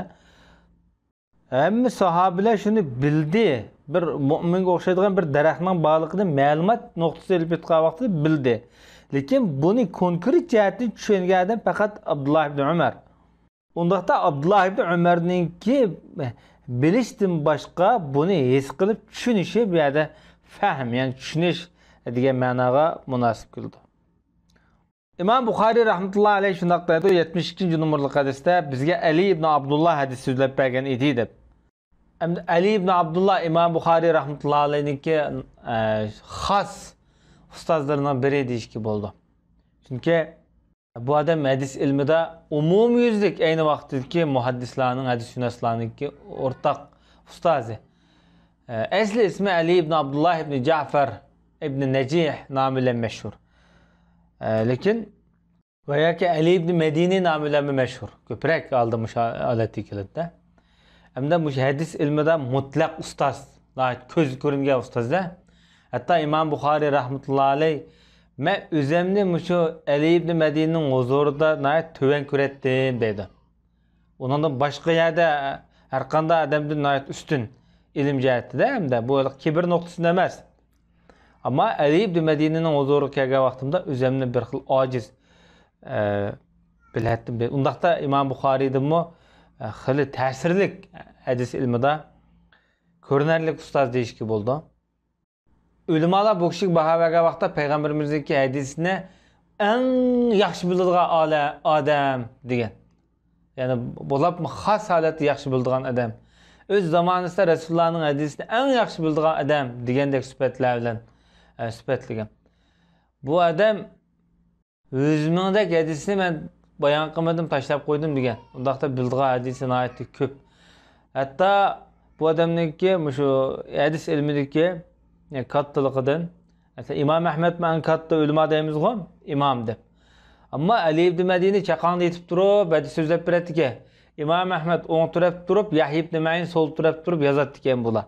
ھەممە ساھابىلەر شۇنى بىلدى. بىر مۇئمىنگە ئوخشايدىغان بىر دەرەخنىڭ بارلىقىنى مەلۇمات نۇقتىسى ئېلىپ ئېيتقان ۋاقتىدا بىلدى. لېكىن بۇنى كونكرېت جەھەتتىن چۈشەنگەن ئادەم پەقەت ئابدۇللا ئىبنى ئۆمەر. ئۇنداقتا ئابدۇللا ئىبنى ئۆمەرنىڭكى بىلىشتىن باشقا بۇنى ھېس قىلىپ چۈشىنىشى بۇ يەردە فەھم، يەنى چۈشىنىش دېگەن مەناغا مۇناسىپ كېلىدۇ. ئىمام بۇخارىي رەھمەتۇللا ئەلەيھ شۇنداق دەيدۇ، يەتمىش ئىككىنچى نومۇرلۇق ھەدىستە، بىزگە ئەلى ئىبنى ئابدۇللا ھەدىس سۆزلەپ بەرگەن ئىدى، دەپ. ئەمدى ئەلى ئىبنى ئابدۇللا ئىمام بۇخارىي رەھمەتۇللا ئەلەيھنىڭكى، ئە، خاس ئۇستازلىرىنىڭ بىرى دېيىشكە بولىدۇ. چۈنكى بۇ ئادەم ھەدىس ئىلمىدا ئومۇميۈزلۈك ئەينى ۋاقىتتىكى مۇھەددىسلارنىڭ، ھەدىسشۇناسلارنىڭكى ئورتاق ئۇستازى. ئە، ئەسلى ئىسمى ئەلى ئىبنى ئابدۇللا ئىبنى جەفەر ئىبنى نەجىھ نامى بىلەن مەشھۇر. ئە، لېكىن ۋە ياكى ئەلى ئىبنى مەدىنى نامى بىلەنمۇ مەشھۇر. كۆپرەك ھالدا مۇشۇ ھالەتتە كېلىدىدە. ھەمدە مۇشۇ ھەدىس ئىلمىدا مۇتلەق ئۇستاز، ناھايىتى كۆزگە كۆرۈنگەن ئۇستازدا. ھەتتا ئىمام بۇخارىي رەھمەتۇللا ئەلەيھ، «مەن ئۆزۈمنى مۇشۇ ئەلى ئىبنى مەدىنىنىڭ ھۇزۇرىدا ناھايىتى تۆۋەن كۆرەتتىم» دەيدۇ. ئۇنىڭدىن باشقا يەردە ھەرقانداق ئادەمدىن ناھايىتى ئۈستۈن ئىلىم جەھەتتىدە، ھەمدە بۇ كىبىر نۇقتىسىدىن ئەمەس. ئەمما ئەلى ئىبنى مەدىنىنىڭ ھۇزۇرىغا كەلگەن ۋاقتىمدا ئۆزۈمنى بىر خىل ئاجىز، ئە، بىلەتتىم. ئۇنداقتا ئىمام بۇخارىيدىنمۇ، ئە، خېلى تەسىرلىك ھەدىس ئىلمىدا كۆرۈنەرلىك ئۇستاز دېيىشكە بولىدۇ. ئۆلىمالار بۇ كىشىگە باھا بەرگەن ۋاقىتتا پەيغەمبىرىمىزنىڭكى ھەدىسىنى ئەڭ ياخشى بىلىدىغان ئالە-، ئادەم دېگەن. يەنى بولۇپمۇ خاس ھالەتتە ياخشى بىلىدىغان ئادەم. ئۆز زامانىسىدا رەسۇلۇللانىڭ ھەدىسىنى ئەڭ ياخشى بىلىدىغان ئادەم دېگەندەك سۈپەتلەر بىلەن، ئە، سۈپەتلىگەن. بۇ ئادەم «يۈز مىڭدەك ھەدىسنى مەن بايان قىلمىدىم، تاشلاپ قويدۇم» دېگەن. ئۇنداقتا بىلىدىغان ھەدىسى ناھايىتى كۆپ. ھەتتا بۇ ئادەمنىڭكى مۇشۇ ھەدىس ئىلمىدىكى، يەنى، كاتتىلىقىدىن، مەسىلەن، ئىمام ئەھمەدمۇ ئەڭ كاتتا ئۆلىما دەيمىزغۇ، ئىمام دەپ. ئەمما ئەلى ئىبنى مەدىنى چاقاڭدا يېتىپ تۇرۇپ ھەدىس سۆزلەپ بېرەتتىكەن. ئىمام ئەھمەد ئوڭ تەرەپتە تۇرۇپ، يەھيا ئىبنى مەئىن سول تەرەپتە تۇرۇپ يازاتتىكەن بۇلار.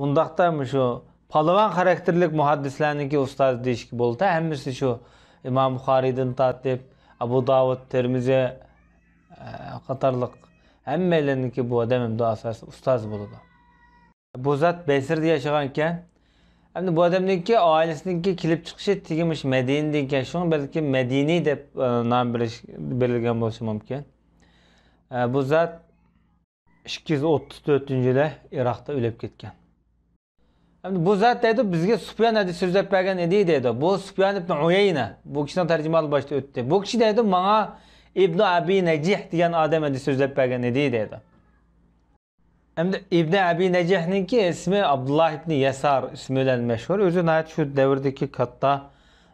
ئۇنداقتا مۇشۇ پالۋان خاراكتېرلىك مۇھەددىسلەرنىڭكى ئۇستازى دېيىشكە بولىدۇ. ھەممىسى شۇ ئىمام بۇخارىيدىن تارتىپ، ئەبۇ داۋۇد، تىرمىزى، ئە، قاتارلىق ھەممەيلەننىڭكى بۇ ئادەم ئەمدى ئاساسىي ئۇستازى بولىدۇ. بۇ زات بەسرىدە ياشىغانىكەن. ئەمدى بۇ ئادەمنىڭكى ئائىلىسىنىڭكى كېلىپ چىقىشى تېگى مۇشۇ مەدىنىدىن ئىكەن. شۇڭا بەلكىم مەدىنى دەپ، ئە، نام بېرىش، بېرىلگەن بولۇشى مۇمكىن. ئە، بۇ زات ئىككى يۈز ئوتتۇز تۆتىنچى يىلى ئىراقتا ئۆلۈپ كەتكەن. ئەمدى بۇ زات دەيدۇ، بىزگە سۇپيان ھەدىس سۆزلەپ بەرگەن ئىدى دەيدۇ. بۇ سۇپيان ئىبنى ئۇيەينە، بۇ كىشىنىڭ تەرجىمىھالى باشتا ئۆتتى. بۇ كىشى دەيدۇ، ماڭا ئىبنى ئەبى نەجىھ دېگەن ئادەم ھەدىس سۆزلەپ بەرگەن ئىدى دەيدۇ. ھەمدە ئىبنى ئەبى نەجىھنىڭكى ئىسمى ئابدۇللا ئىبنى يەسار ئىسمى بىلەن مەشھۇر. ئۆزى ناھايىتى شۇ دەۋردىكى كاتتا،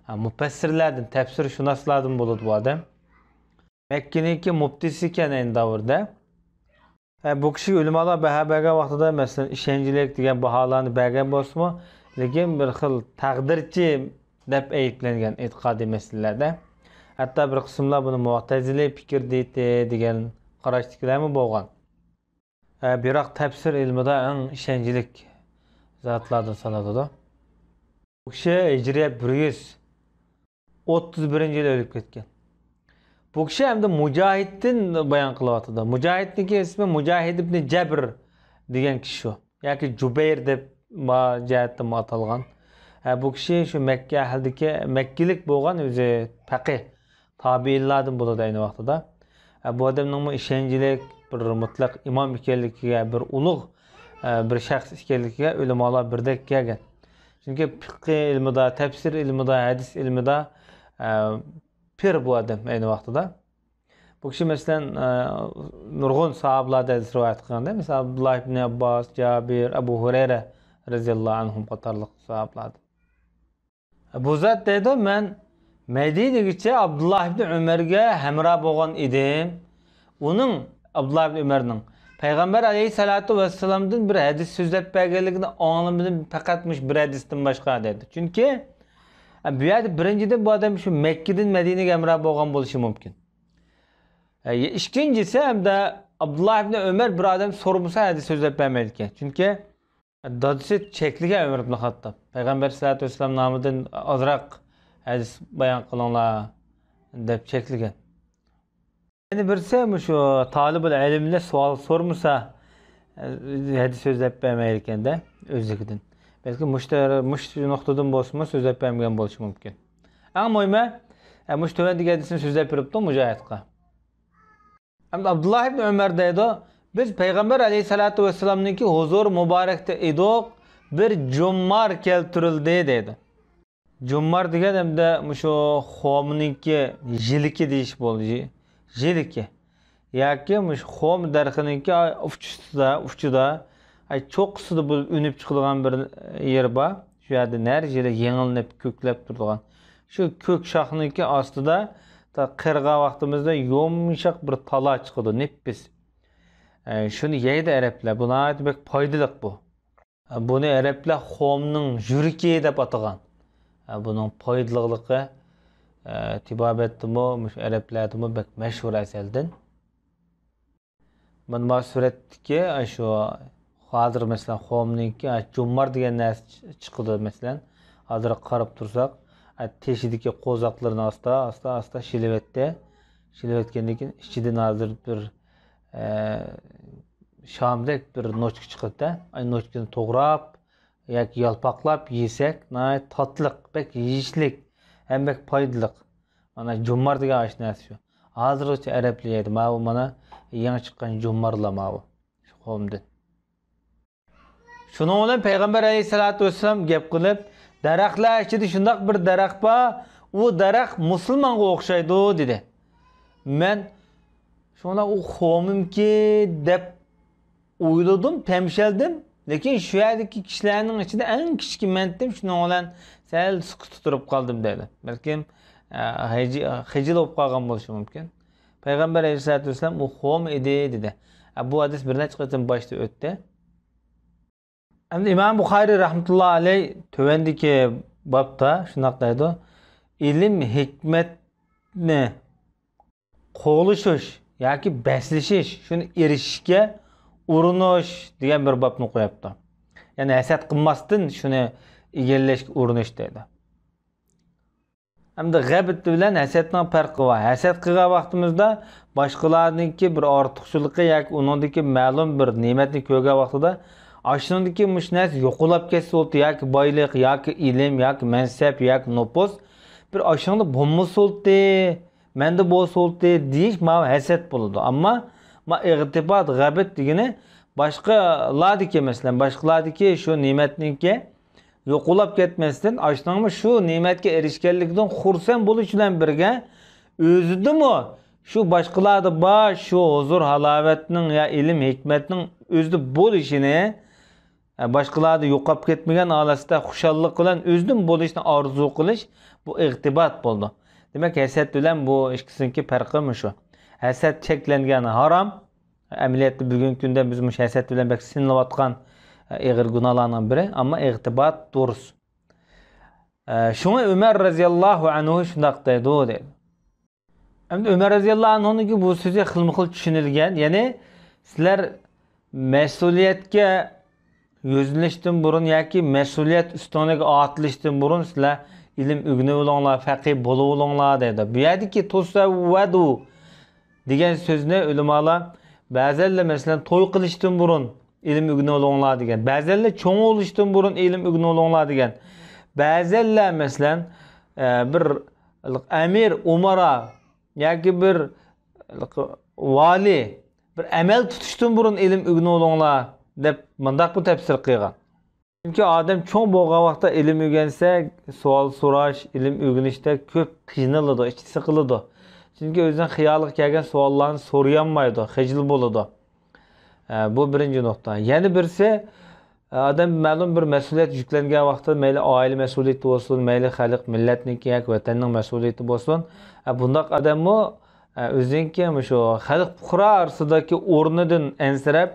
ھە، مۇپەسسىرلەردىن، تەپسىرشۇناسلاردىن بولىدۇ بۇ ئادەم. مەككىنىڭكى مۇپتىسى ئىكەن ئەينى دەۋردە. ھە، بۇ كىشىگە ئۆلىمالار باھا بەرگەن ۋاقتىدا، مەسىلەن، ئىشەنچلىك دېگەن باھالارنى بەرگەن بولسىمۇ، لېكىن بىر خىل تەقدىرچى دەپ ئەيىبلەنگەن ئېتىقادىي مەسىلىلەردە. ھەتتا بىر قىسىملار بۇنى مۇئتەزىلىي پىكىر دېيتتى دېگەن قاراشتىكىلەرمۇ بولغان. ھە، بىراق تەپسىر ئىلمىدا ئەڭ ئىشەنچلىك زاتلاردىن سانىلىدۇ. بۇ كىشى ھىجرىيە بىر يۈز ئوتتۇز بىرىنچى يىلى ئۆلۈپ كەتكەن. بۇ كىشى ھەمدە مۇجاھىدتىن بايان قىلىۋاتىدۇ. مۇجاھىدنىڭكى ئىسمى مۇجاھىد ئىبنى جەبر دېگەن كىشى شۇ. ياكى جۇبەير دەپ ما جەھەتتىمۇ ئاتالغان. ھە، بۇ كىشى شۇ مەككە ئەھلىدىكى، مەككىلىك بولغان، ئۆزى پەقىھ، تابىئىنلاردىن بولىدۇ ئەينى ۋاقتىدا. ھە، بۇ ئادەمنىڭمۇ ئىشەنچلىك بىر مۇتلەق ئىمام ئىكەنلىكىگە، بىر ئۇلۇغ، ھە، بىر شەخس ئىكەنلىكىگە ئۆلىمالار بىردەك كەلگەن. چۈنكى پىقھى ئىلمىدا، تەپسىر ئىلمىدا، ھەدىس ئىلمىدا، ھە، پىر بۇ ئادەم ئەينى ۋاقتىدا. بۇ كىشى، مەسىلەن، ئە، نۇرغۇن ساھابىلەردىن ھەدىس رىۋايەت قىلغاندا، مىسال، ئابدۇللا ئىبنى ئابباس، جابىر، ئەبۇ ھۇرەيرە رەزىياللاھۇ ئەنھۇم قاتارلىق ساھابىلاردىن. بۇ زات دەيدۇ، مەن مەدىنىگىچە ئابدۇللا ئىبنى ئۆمەرگە ھەمراھ بولغان ئىدىم. ئۇنىڭ، ئابدۇللا ئىبنى ئۆمەرنىڭ پەيغەمبەر ئەلەيھىسسالاتۇ ۋەسسالامدىن بىر ھەدىس سۆزلەپ بەرگەنلىكىنى ئاڭلىمىدىم، پەقەت مۇشۇ بىر ھەدىستىن باشقا، دەيدۇ. چۈنكى، ئە، بۇ يەردە بىرىنچىدىن بۇ ئادەم شۇ مەككىدىن مەدىنىگە ھەمراھ بولغان بولۇشى مۇمكىن. ئە، ئىككىنچىسى، ھەمدە ئابدۇللا ئىبنى ئۆمەر بىر ئادەم سورىمىسا ھەدىس سۆزلەپ بەرمەيدىكەن. چۈنكى دادىسى چەكلىگەن ئۆمەر ئىبنى خاتتاب. پەيغەمبەر سەللەللاھۇ ئەلەيھى ۋەسەللەم نامىدىن ئازراق ھەدىس بايان قىلىڭلار دەپ چەكلىگەن. يەنە بىرسى مۇشۇ تالىبۇل ئىلىملەر سوئال سورىمىسا، ھەدىس سۆزلەپ بەرمەيدىكەن-دە ئۆزلۈكىدىن. بەلكى مۇشۇ، مۇشۇ نۇقتىدىن بولسىمۇ سۆزلەپ بەرمىگەن بولۇشى مۇمكىن. ئەڭ مۇھىمى، مۇشۇ تۆۋەندىكى ھەدىسنى سۆزلەپ بېرىپتۇ مۇجاھىدقا. ئەمدى ئابدۇللا ئىبنى ئۆمەر دەيدۇ، بىز پەيغەمبەر ئەلەيھىسسالاتۇ ۋەسسالامنىڭكى ھۇزۇر مۇبارەكتە ئىدۇق، بىر جۇممار كەلتۈرۈلدى دەيدۇ. جۇممار دېگەن ئەمدى مۇشۇ خورمىنىڭكى يىلىكى دېيىش بولدى. يىلىكى. ياكى مۇشۇ خورما دەرىخىنىڭكى ئۇچىسىدا، ئۇچىدا، ئاي، چوققىسىدا بۇ ئۈنۈپ چىقىدىغان بىر يېرى بار. شۇ يەردە ھەر يىلى يېڭىلىنىپ، كۆكلەپ تۇرىدىغان. شۇ كۆك شاخنىڭكى ئاستىدا، تا قېرىغان ۋاقتىمىزدا يۇمشاق بىر تالا چىقىدۇ، نېپىز. ئە، شۇنى يەيدۇ ئەرەبلەر. بۇ ناھايىتى بەك پايدىلىق بۇ. بۇنى ئەرەبلەر خورمىنىڭ يۈرىكى دەپ ئاتىغان. بۇنىڭ پايدىلىقلىقى، ئە، تېبابەتتىمۇ، مۇشۇ ئەرەبلەردىمۇ بەك مەشھۇر ئەزەلدىن. مانا ما سۈرەتتىكى، ئاشۇ ھازىر، مەسىلەن، خورمىنىڭكى، ئاشۇ جۇممار دېگەن نەرسە چىقىدۇ، مەسىلەن. ھازىر قاراپ تۇرساق، ئە، تېشىدىكى قوزاقلىرىنى ئاستا، ئاستا، ئاستا شىلىۋەتتى. شىلىۋەتكەندىن كېيىن ئىچىدىن ھازىر بىر، ئە، شامدەك بىر نوچكا چىقىدۇ-دە. ئاي، نوچكىنى توغراپ ياكى يالپاقلاپ يېسەك، ناھايىتى تاتلىق، بەك يېيىشلىك ھەم بەك پايدىلىق. مانا جۇممار دېگەن ئاشۇ نەرسە شۇ. ھازىرغىچە ئەرەبلەر يەيدۇ. ماۋۇ مانا يېڭى چىققان جۇممارلار ماۋۇ. شۇ خورمىدىن. شۇنىڭ بىلەن پەيغەمبەر ئەلەيھىسسالاتۇ ۋەسسالام گەپ قىلىپ، دەرەخلەر ئىچىدە شۇنداق بىر دەرەخ بار، ئۇ دەرەخ مۇسۇلمانغا ئوخشايدۇ، دېدى. مەن شۇڭا ئۇ خورمىمكى دەپ ئويلىدىم، تەمشەلدىم. لېكىن شۇ يەردىكى كىشىلەرنىڭ ئىچىدە ئەڭ كىچىكى مەنتىم، شۇنىڭ بىلەن سەل سۈكۈتتە تۇرۇپ قالدىم، دەيدۇ. بەلكىم، ئە، خىجىل بولۇپ قالغان بولۇشى مۇمكىن. پەيغەمبەر ئەلەيھىسسالاتۇ ۋەسسالام ئۇ خورما ئىدى، دېدى. ئە، بۇ ھەدىس بىر نەچچە قېتىم باشتا ئۆتتى. ئەمدى ئىمام بۇخارىي رەھمەتۇللا ئەلەي تۆۋەندىكى بابتا شۇنداق دەيدۇ، ئىلىم ھېكمەتنى قوغلىشىش ياكى بەسلىشىش، شۇنى ئېرىشىشكە ئۇرۇنۇش دېگەن بىر بابنى قويۇپتۇ. يەنى ھەسەت قىلماستىن شۇنى ئىگىلەشكە ئۇرۇنۇش دەيدۇ. ئەمدى غەيبەت بىلەن ھەسەتنىڭ پەرقى بار. ھەسەت قىلغان ۋاقتىمىزدا باشقىلارنىڭكى بىر ئارتۇقچىلىقى ياكى ئۇنىڭدىكى مەلۇم بىر نېمەتنى كۆرگەن ۋاقتىدا، ئاشۇنىڭدىكى مۇشۇ نەرسە يوقىلاپ كەتسە بولدى، ياكى بايلىق، ياكى ئىلىم، ياكى مەنسەپ، ياكى نوپۇس، بىر ئاشۇنىڭدا بولمىسا بولدى، مەندە بولسا بولدى دېيىش ماۋۇ ھەسەت بولىدۇ. ئەمما ما ئىغتىبات، غەيبەت دېگىنى باشقىلاردىكى، مەسىلەن، باشقىلاردىكى شۇ نېمەتنىڭكى يوقىلاپ كەتمەستىن، ئاشۇنىڭمۇ شۇ نېمەتكە ئېرىشكەنلىكىدىن خۇرسەن بولۇش بىلەن بىرگە، ئۆزىدىمۇ شۇ باشقىلاردا بار شۇ ھۇزۇر ھالاۋەتنىڭ يا ئىلىم ھېكمەتنىڭ ئۆزىدە بولۇشىنى، باشقىلاردا يوقاپ كەتمىگەن ھالەتتە خۇشاللىق بىلەن ئۆزىدىن بولۇشنى ئارزۇ قىلىش، بۇ ئىغتىبات بولىدۇ. دېمەك، ھەسەت بىلەن بۇ ئىككىسىنىڭكى پەرقى مۇشۇ. ھەسەت چەكلەنگەن، ھارام. ئەمەلىيەتتە بۈگۈنكى كۈندە بىز مۇشۇ ھەسەت بىلەن بەك سىنىلىۋاتقان ئېغىر گۇناھلارنىڭ بىرى، ئەمما ئىغتىبات دۇرۇس. شۇڭا ئۆمەر رەزىياللاھۇ ئەنھۇ شۇنداق دەيدۇ، دەيدۇ. ئەمدى ئۆمەر رەزىياللاھۇ ئەنھۇنىڭكى بۇ سۆزى خىلمۇخىل چۈشىنىلگەن. يەنى سىلەر مەسئۇلىيەتكە يۈزلىنىشتىن بۇرۇن ياكى مەسئۇلىيەت ئۈستۈڭلارغا ئاتىلىشتىن بۇرۇن سىلەر ئىلىم ئۆگىنىۋېلىڭلار، فەقىھ بولۇۋېلىڭلار دەيدۇ. بۇ يەردىكى تەزەۋۋەدۇ دېگەن سۆزنى ئۆلىمالار بەزەنلەر، مەسىلەن، توي قىلىشتىن بۇرۇن ئىلىم ئۆگىنىۋېلىڭلار دېگەن. بەزەنلەر چوڭ بولۇشتىن بۇرۇن ئىلىم ئۆگىنىۋېلىڭلار دېگەن. بەزەنلەر، مەسىلەن، ئە، بىر ئەمىر، ئۇمارا ياكى بىر ۋالىي، بىر ئەمەل تۇتۇشتىن بۇرۇن ئىلىم ئۆگىنىۋېلىڭلار دەپ مۇنداقمۇ تەپسىر قىلغان. چۈنكى ئادەم چوڭ بولغان ۋاقىتتا ئىلىم ئۆگەنسە، سوئال سوراش، ئىلىم ئۆگىنىشتە كۆپ قىينىلىدۇ، ئىچى سىقىلىدۇ. چۈنكى ئۆزىنىڭ خىيالىغا كەلگەن سوئاللارنى سورىيالمايدۇ، خىجىل بولىدۇ. ئە، بۇ بىرىنچى نۇقتا. يەنە بىرسى، ئادەم مەلۇم بىر مەسئۇلىيەت يۈكلەنگەن ۋاقىتتا، مەيلى ئائىلە مەسئۇلىيىتى بولسۇن، مەيلى خەلق، مىللەتنىڭكى ياكى ۋەتەننىڭ مەسئۇلىيىتى بولسۇن، ئە، بۇنداق ئادەممۇ، ئە، ئۆزىنىڭكى مۇشۇ خەلق پۇقرا ئارىسىدىكى ئورنىدىن ئەنسىرەپ،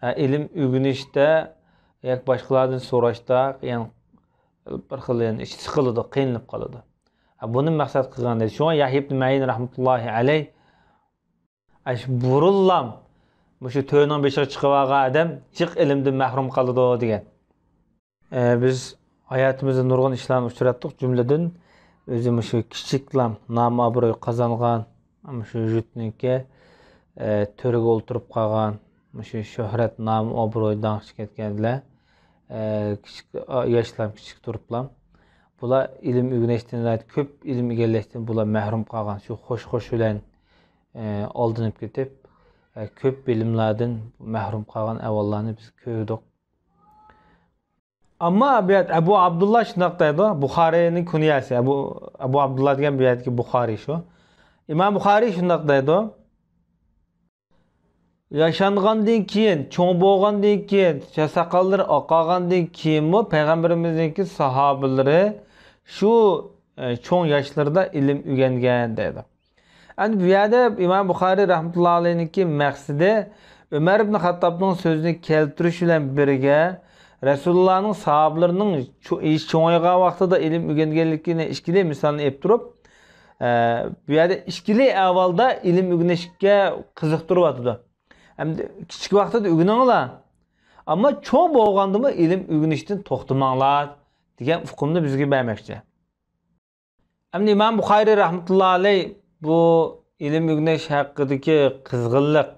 ئە، ئىلىم ئۆگىنىشتە ياكى باشقىلاردىن سوراشتا، يەنى بىر خىل، يەنى ئىچى سىقىلىدۇ، قىينىلىپ قالىدۇ. ئە، بۇنى مەقسەت قىلغان دەيدۇ. شۇڭا يەھيا ئىبن مەئىن رەھمەتۇللاھى ئەلەيھ، ئاشۇ بۇرۇنلام مۇشۇ تۆرنىڭ بېشىغا چىقىۋالغان ئادەم جىق ئىلىمدىن مەھرۇم قالىدۇ دېگەن. ئە، بىز ھاياتىمىزدا نۇرغۇن ئىشلارنى ئۇچراتتۇق. جۈملىدىن ئۆزى مۇشۇ كىچىكلام نام-ئابرۇي قازانغان، مۇشۇ يۇرتنىڭكى، ئە، تۆرىگە ئولتۇرۇپ قالغان، مۇشۇ شۆھرەت، نام-ئابرۇي، داڭ ئىچىپ كەتكەنلەر، ئە، كىچىك، ئا، ياشلام، كىچىك تۇرۇپلام. بۇلار ئىلىم ئۆگىنىشتىن، كۆپ ئىلىم ئىگىلەشتىن بۇلار مەھرۇم قالغان. شۇ خوش-خوش بىلەن، ئە، ئالدىنىپ كېتىپ، ئە، كۆپ بىلىملەردىن مەھرۇم قالغان ئەھۋاللارنى بىز كۆردۇق. ئەمما بۇ يەردە ئەبۇ ئابدۇللا شۇنداق دەيدۇ، بۇخارىينىڭ كۇنيەسى، ئەبۇ، ئەبۇ ئابدۇللا دېگەن بۇ يەردىكى بۇخارىي شۇ. ئىمام بۇخارىي شۇنداق دەيدۇ، ياشانغاندىن كېيىن، چوڭ بولغاندىن كېيىن، چاچ ساقاللىرى ئاقارغاندىن كېيىنمۇ پەيغەمبىرىمىزنىڭكى ساھابىلىرى شۇ، ئە، چوڭ ياشلىرىدا ئىلىم ئۆگەنگەن دەيدۇ. ئەمدى بۇ يەردە ئىمام بۇخارىي رەھمەتۇللا ئەلەيھنىڭكى مەقسىتى ئۆمەر ئىبن خەتتابنىڭ سۆزىنى كەلتۈرۈش بىلەن بىرگە، رەسۇلۇللانىڭ ساھابىلىرىنىڭ چو-، يېشى چوڭايغان ۋاقتىدا ئىلىم ئۆگەنگەنلىكىنى ئىككىلى مىسالنى ئېلىپ تۇرۇپ، ئە، بۇ يەردە ئىككىلى ئەھۋالدا ئىلىم ئۆگىنىشكە قىزىقتۇرۇۋاتىدۇ. ئەمدى كىچىك ۋاقتىدا ئۆگىنىڭلار، ئەمما چوڭ بولغاندىمۇ ئىلىم ئۆگىنىشتىن توختىماڭلار دېگەن ئۇقۇمنى بىزگە بەرمەكچى. ئەمدى ئىمام بۇخارىي رەھمەتۇللا ئەلەي بۇ ئىلىم ئۆگىنىش ھەققىدىكى قىزغىنلىق،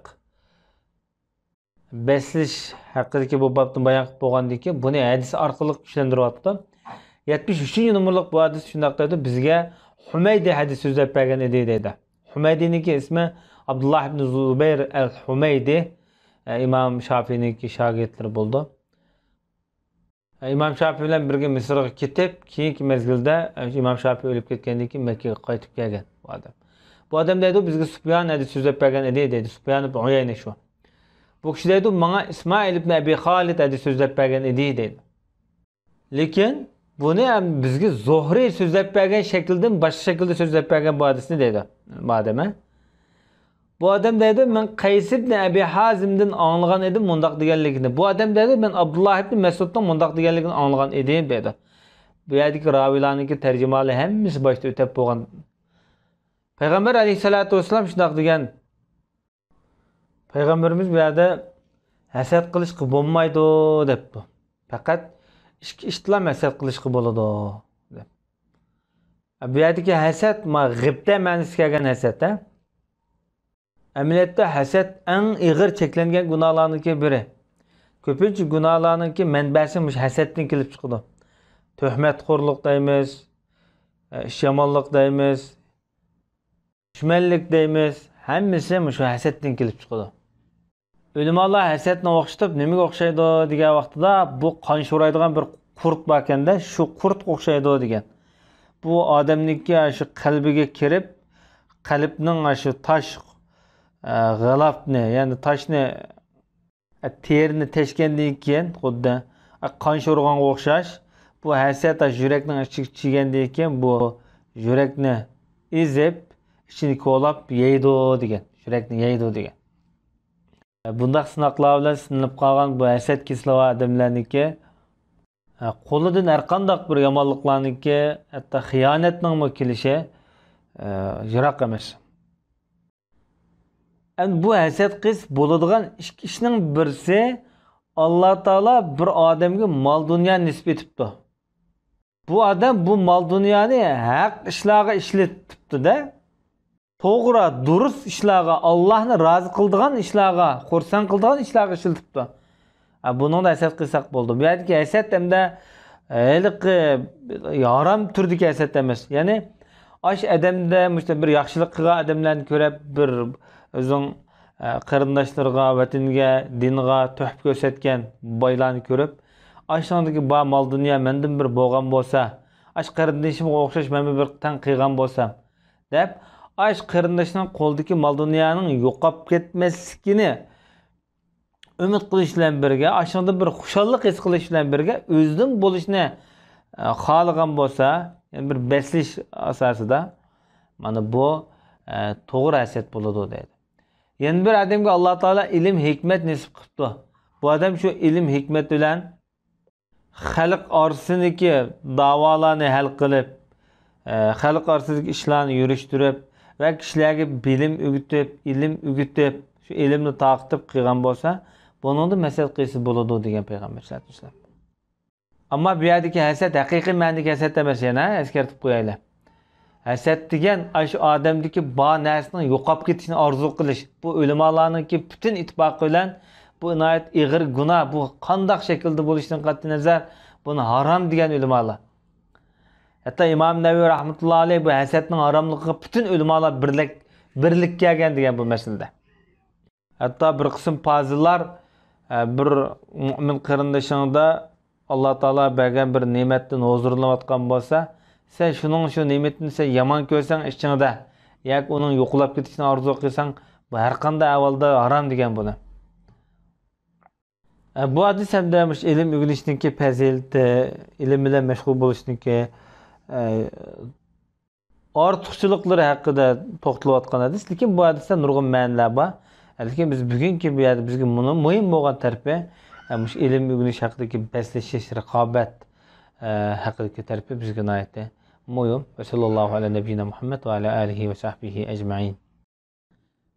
بەسلىشىش ھەققىدىكى بۇ بابنى بايان قىلىپ بولغاندىن كېيىن، بۇنى ھەدىس ئارقىلىق كۈچلەندۈرۈۋاتىدۇ. يەتمىش ئۈچىنچى نومۇرلۇق بۇ ھەدىس شۇنداق دەيدۇ، بىزگە ھۇمەيدى ھەدىس سۆزلەپ بەرگەن ئىدى دەيدۇ. ھۇمەيدىنىڭكى ئىسمى ئابدۇللا ئىبن زۇبەير ئەل ھۇمەيدى، ئىمام شافىئىنىڭكى شاگىرتلىرى بولىدۇ. ئىمام شافىئى بىلەن بىرگە مىسىرغا كېتىپ، كېيىنكى مەزگىلدە ئىمام شافىئى ئۆلۈپ كەتكەندىن كېيىن مەككىگە قايتىپ كەلگەن بۇ ئادەم. بۇ ئادەم دەيدۇ، بىزگە سۇپيان ھەدىس سۆزلەپ بەرگەن ئىدى دەيدۇ. سۇپيان ئىبن ئۇيەينە شۇ. بۇ كىشى دەيدۇ، ماڭا ئىسمائىل ئىبن ئەبى خالىد ھەدىس سۆزلەپ بەرگەن ئىدى دەيدۇ. لېكىن بۇنى ھەم بىزگە زۇھرى سۆزلەپ بەرگەن شەكىلدىن باشقا شەكىلدە سۆزلەپ بەرگەن بۇ ھەدىسنى دەيدۇ. بۇ ئادەم، ھە؟ بۇ ئادەم دەيدۇ، مەن قەيس ئىبن ئەبى ھازىمدىن ئاڭلىغان ئىدىم مۇنداق دېگەنلىكىنى. بۇ ئادەم دەيدۇ، مەن ئابدۇللا ئىبن مەسئۇدنىڭ مۇنداق دېگەنلىكىنى ئاڭلىغان ئىدىم دەيدۇ. بۇ يەردىكى راۋىيلارنىڭكى تەرجىمىھالى ھەممىسى باشتا ئۆتەپ بولغان. پەيغەمبەر ئەلەيھىسسالاتۇ ۋەسسالام شۇنداق دېگەن. پەيغەمبىرىمىز بۇ يەردە ھەسەت قىلىشقا بولمايدۇ دەپتۇ. پەقەت ئىككى ئىشتىلا ھەسەت قىلىشقا بولىدۇ دەپ. بۇ يەردىكى ھەسەت، ما، غىبتە مەنىسىگە كەلگەن ھەسەت، ھە؟ ئەمەلىيەتتە ھەسەت ئەڭ ئېغىر چەكلەنگەن گۇناھلارنىڭكى بىرى. كۆپىنچە گۇناھلارنىڭكى مەنبەسى مۇشۇ ھەسەتتىن كېلىپ چىقىدۇ. تۆھمەتخورلۇق دەيمىز، ئىش يامانلىق دەيمىز، دۈشمەنلىك دەيمىز، ھەممىسى مۇشۇ ھەسەتتىن كېلىپ چىقىدۇ. ئۆلىمالار ھەسەتنى ئوخشىتىپ، نېمىگە ئوخشايدۇ دېگەن ۋاقتىدا، بۇ قان شورايدىغان بىر قۇرت باركەندە، شۇ قۇرتقا ئوخشايدۇ دېگەن. بۇ ئادەمنىڭكى شۇ قەلبىگە كىرىپ، قەلبنىڭ شۇ تاش، ئە، غىلاپنى، يەنى تاشنى، ئە، تېرىنى تەشكەندىن كېيىن، خۇددى، ئە، قان شورىغانغا ئوخشاش، بۇ ھەسەت ئاشۇ يۈرەكنىڭ ئىچىگە چىگەندىن كېيىن، بۇ يۈرەكنى ئېزىپ، ئىچىنى كولاپ يەيدۇ دېگەن. يۈرەكنى يەيدۇ دېگەن. بۇنداق سىناقلار بىلەن سىنىلىپ قالغان بۇ ھەسەت كېسىلى بار ئادەملەرنىڭكى، قولىدىن ھەرقانداق بىر يامانلىقلارنىڭكى، ھەتتا خىيانەتنىڭمۇ كېلىشى، يىراق ئەمەس. ئەمدى بۇ ھەسەت قىس بولىدىغان ئىككى ئىشنىڭ بىرسى، ئاللا تائالا بىر ئادەمگە مال دۇنيا نېسىپ ئېتىپتۇ. بۇ ئادەم بۇ مال دۇنيانى ھەق ئىشلارغا ئىشلىتىپتۇ-دە. توغرا، دۇرۇس ئىشلارغا، ئاللانى رازى قىلىدىغان ئىشلارغا، خۇرسەن قىلىدىغان ئىشلارغا ئىشلىتىپتۇ. ھە، بۇنىڭدا ھەسەت قىلساق بولىدۇ. بۇ يەردىكى ھەسەت ئەمدى ھېلىقى ھارام تۈردىكى ھەسەت ئەمەس. يەنى ئاش ئادەمدە مۇشۇ بىر ياخشىلىق قىلغان ئادەملەرنى كۆرۈپ، بىر ئۆزۈڭ، ئە، قېرىنداشلىرىغا، ۋەتىنىگە، دىنغا تۆھپە كۆرسەتكەن بايلارنى كۆرۈپ، ئاشۇنىڭدىكى بار مال دۇنيا مەندىن بىر بولغان بولسا، ئاش قېرىندىشىمغا ئوخشاش مەنمۇ بىر تەڭ قىلغان بولسام، دەپ، ئاش قېرىندىشىنىڭ قولىدىكى مال دۇنيانىڭ يوقاپ كەتمەسلىكىنى ئۈمىد قىلىش بىلەن بىرگە، ئاشۇنىڭدا بىر خۇشاللىق ھېس قىلىش بىلەن بىرگە، ئۆزىنىڭ بولۇشىنى، ئە، خالىغان بولسا، يەنى بىر بەسلىش ئاساسىدا، مانا بۇ، ئە، توغرا ھەسەت بولىدۇ دەيدۇ. يەنە بىر ئادەمگە ئاللا تائالا ئىلىم، ھېكمەت نېسىپ قىپتۇ. بۇ ئادەم شۇ ئىلىم، ھېكمەت بىلەن خەلق ئارىسىدىكى داۋالارنى ھەل قىلىپ، ئە، خەلق ئارىسىدىكى ئىشلارنى يۈرۈشتۈرۈپ ۋە كىشىلەرگە بىلىم ئۆگىتىپ، ئىلىم ئۆگىتىپ، شۇ ئىلىمنى تارقىتىپ قىلغان بولسا، بۇنىڭدا ھەسەت قىلسا بولىدۇ دېگەن پەيغەمبەر سەللەللاھۇ ئەلەيھى ۋەسەللەم. ئەمما بۇ يەردىكى ھەسەت ھەقىقىي مەنىدىكى ھەسەت ئەمەس، يەنە ئەسكەرتىپ قويايلى. ھەسەت دېگەن ئاشۇ ئادەمدىكى بار نەرسىنىڭ يوقاپ كېتىشىنى ئارزۇ قىلىش. بۇ ئۆلىمالارنىڭكى پۈتۈن ئىتتىپاقى بىلەن بۇ ناھايىتى ئېغىر گۇناھ، بۇ قانداق شەكىلدە بولۇشىدىن قەتئىينەزەر، بۇنى ھارام دېگەن ئۆلىمالار. ھەتتا ئىمام نەۋەۋى رەھمەتۇللاھى ئەلەيھ بۇ ھەسەتنىڭ ھاراملىقىغا پۈتۈن ئۆلىمالار بىرلەك، بىرلىككە كەلگەن دېگەن بۇ مەسىلىدە. ھەتتا بىر قىسىم پازىللار، ئە، بىر مۆمىن قېرىندىشىڭدا ئاللا تائالا بەرگەن بىر نېمەتتىن ھۇزۇرلىنىۋاتقان بولسا، سەن شۇنىڭ شۇ نېمىتىنى سەن يامان كۆرسەڭ ئىچىڭدە، ياكى ئۇنىڭ يوقىلاپ كېتىشىنى ئارزۇ قىلساڭ، بۇ ھەرقانداق ئەھۋالدا ھارام دېگەن بۇنى. ئە، بۇ ھەدىس ھەمدە مۇشۇ ئىلىم ئۆگىنىشنىڭكى پەزىلىتى، ئىلىم بىلەن مەشغۇل بولۇشنىڭكى، ئە، ئارتۇقچىلىقلىرى ھەققىدە توختىلىۋاتقان ھەدىس، لېكىن بۇ ھەدىستە نۇرغۇن مەنىلەر بار. لېكىن بىز بۈگۈنكى بۇ يەردە بىزگە مۇنۇ مۇھىم بولغان تەرىپى، ئە، مۇشۇ ئىلىم ئۆگىنىش ھەققىدىكى بەسلىشىش، رىقابەت، ئە، ھەققىدىكى تەرىپى بىزگە ناھايىتى مۇھىم. ۋە سەللەللاھۇ ئەلە نەبىييىنا مۇھەممەد ۋە ئەلە ئالىھى ۋە سەھبىھى ئەجمەئىن.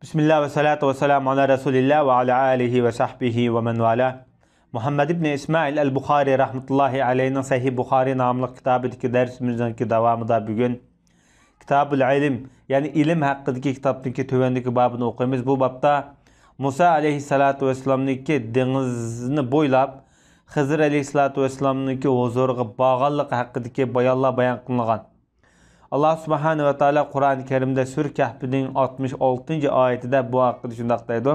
بىسمىللا ۋە سالاتۇ ۋە سالامۇ ئالا رەسۇلىللا ۋە ئالا ئالىھى ۋە سەھبىھى ۋە مەن ۋالا. مۇھەممەد ئىبنى ئىسمائىل ئەل بۇخارى رەھمەتۇللاھى ئەلەيھىنىڭ سەھىھ بۇخارى ناملىق كىتابىدىكى دەرسىمىزنىڭكى داۋامىدا بۈگۈن كىتابۇل ئىلم، يەنى ئىلىم ھەققىدىكى كىتابنىڭكى تۆۋەندىكى بابىنى ئوقۇيمىز. بۇ بابتا مۇسا ئەلەيھىسسالاتۇ ۋەسسالامنىڭكى دېڭىزنى بويلاپ، خىزىر ئەلەيھىسسالاتۇ ۋەسسالامنىڭكى ھۇزۇرىغا بارغانلىقى ھەققىدىكى بايانلار بايان قىلىنغان. ئاللا سۇبھانەھۇ ۋە تائالا قۇرئان كەرىمدە سۈرە كەھپنىڭ ئاتمىش ئالتىنچى ئايىتىدە بۇ ھەققىدە شۇنداق دەيدۇ: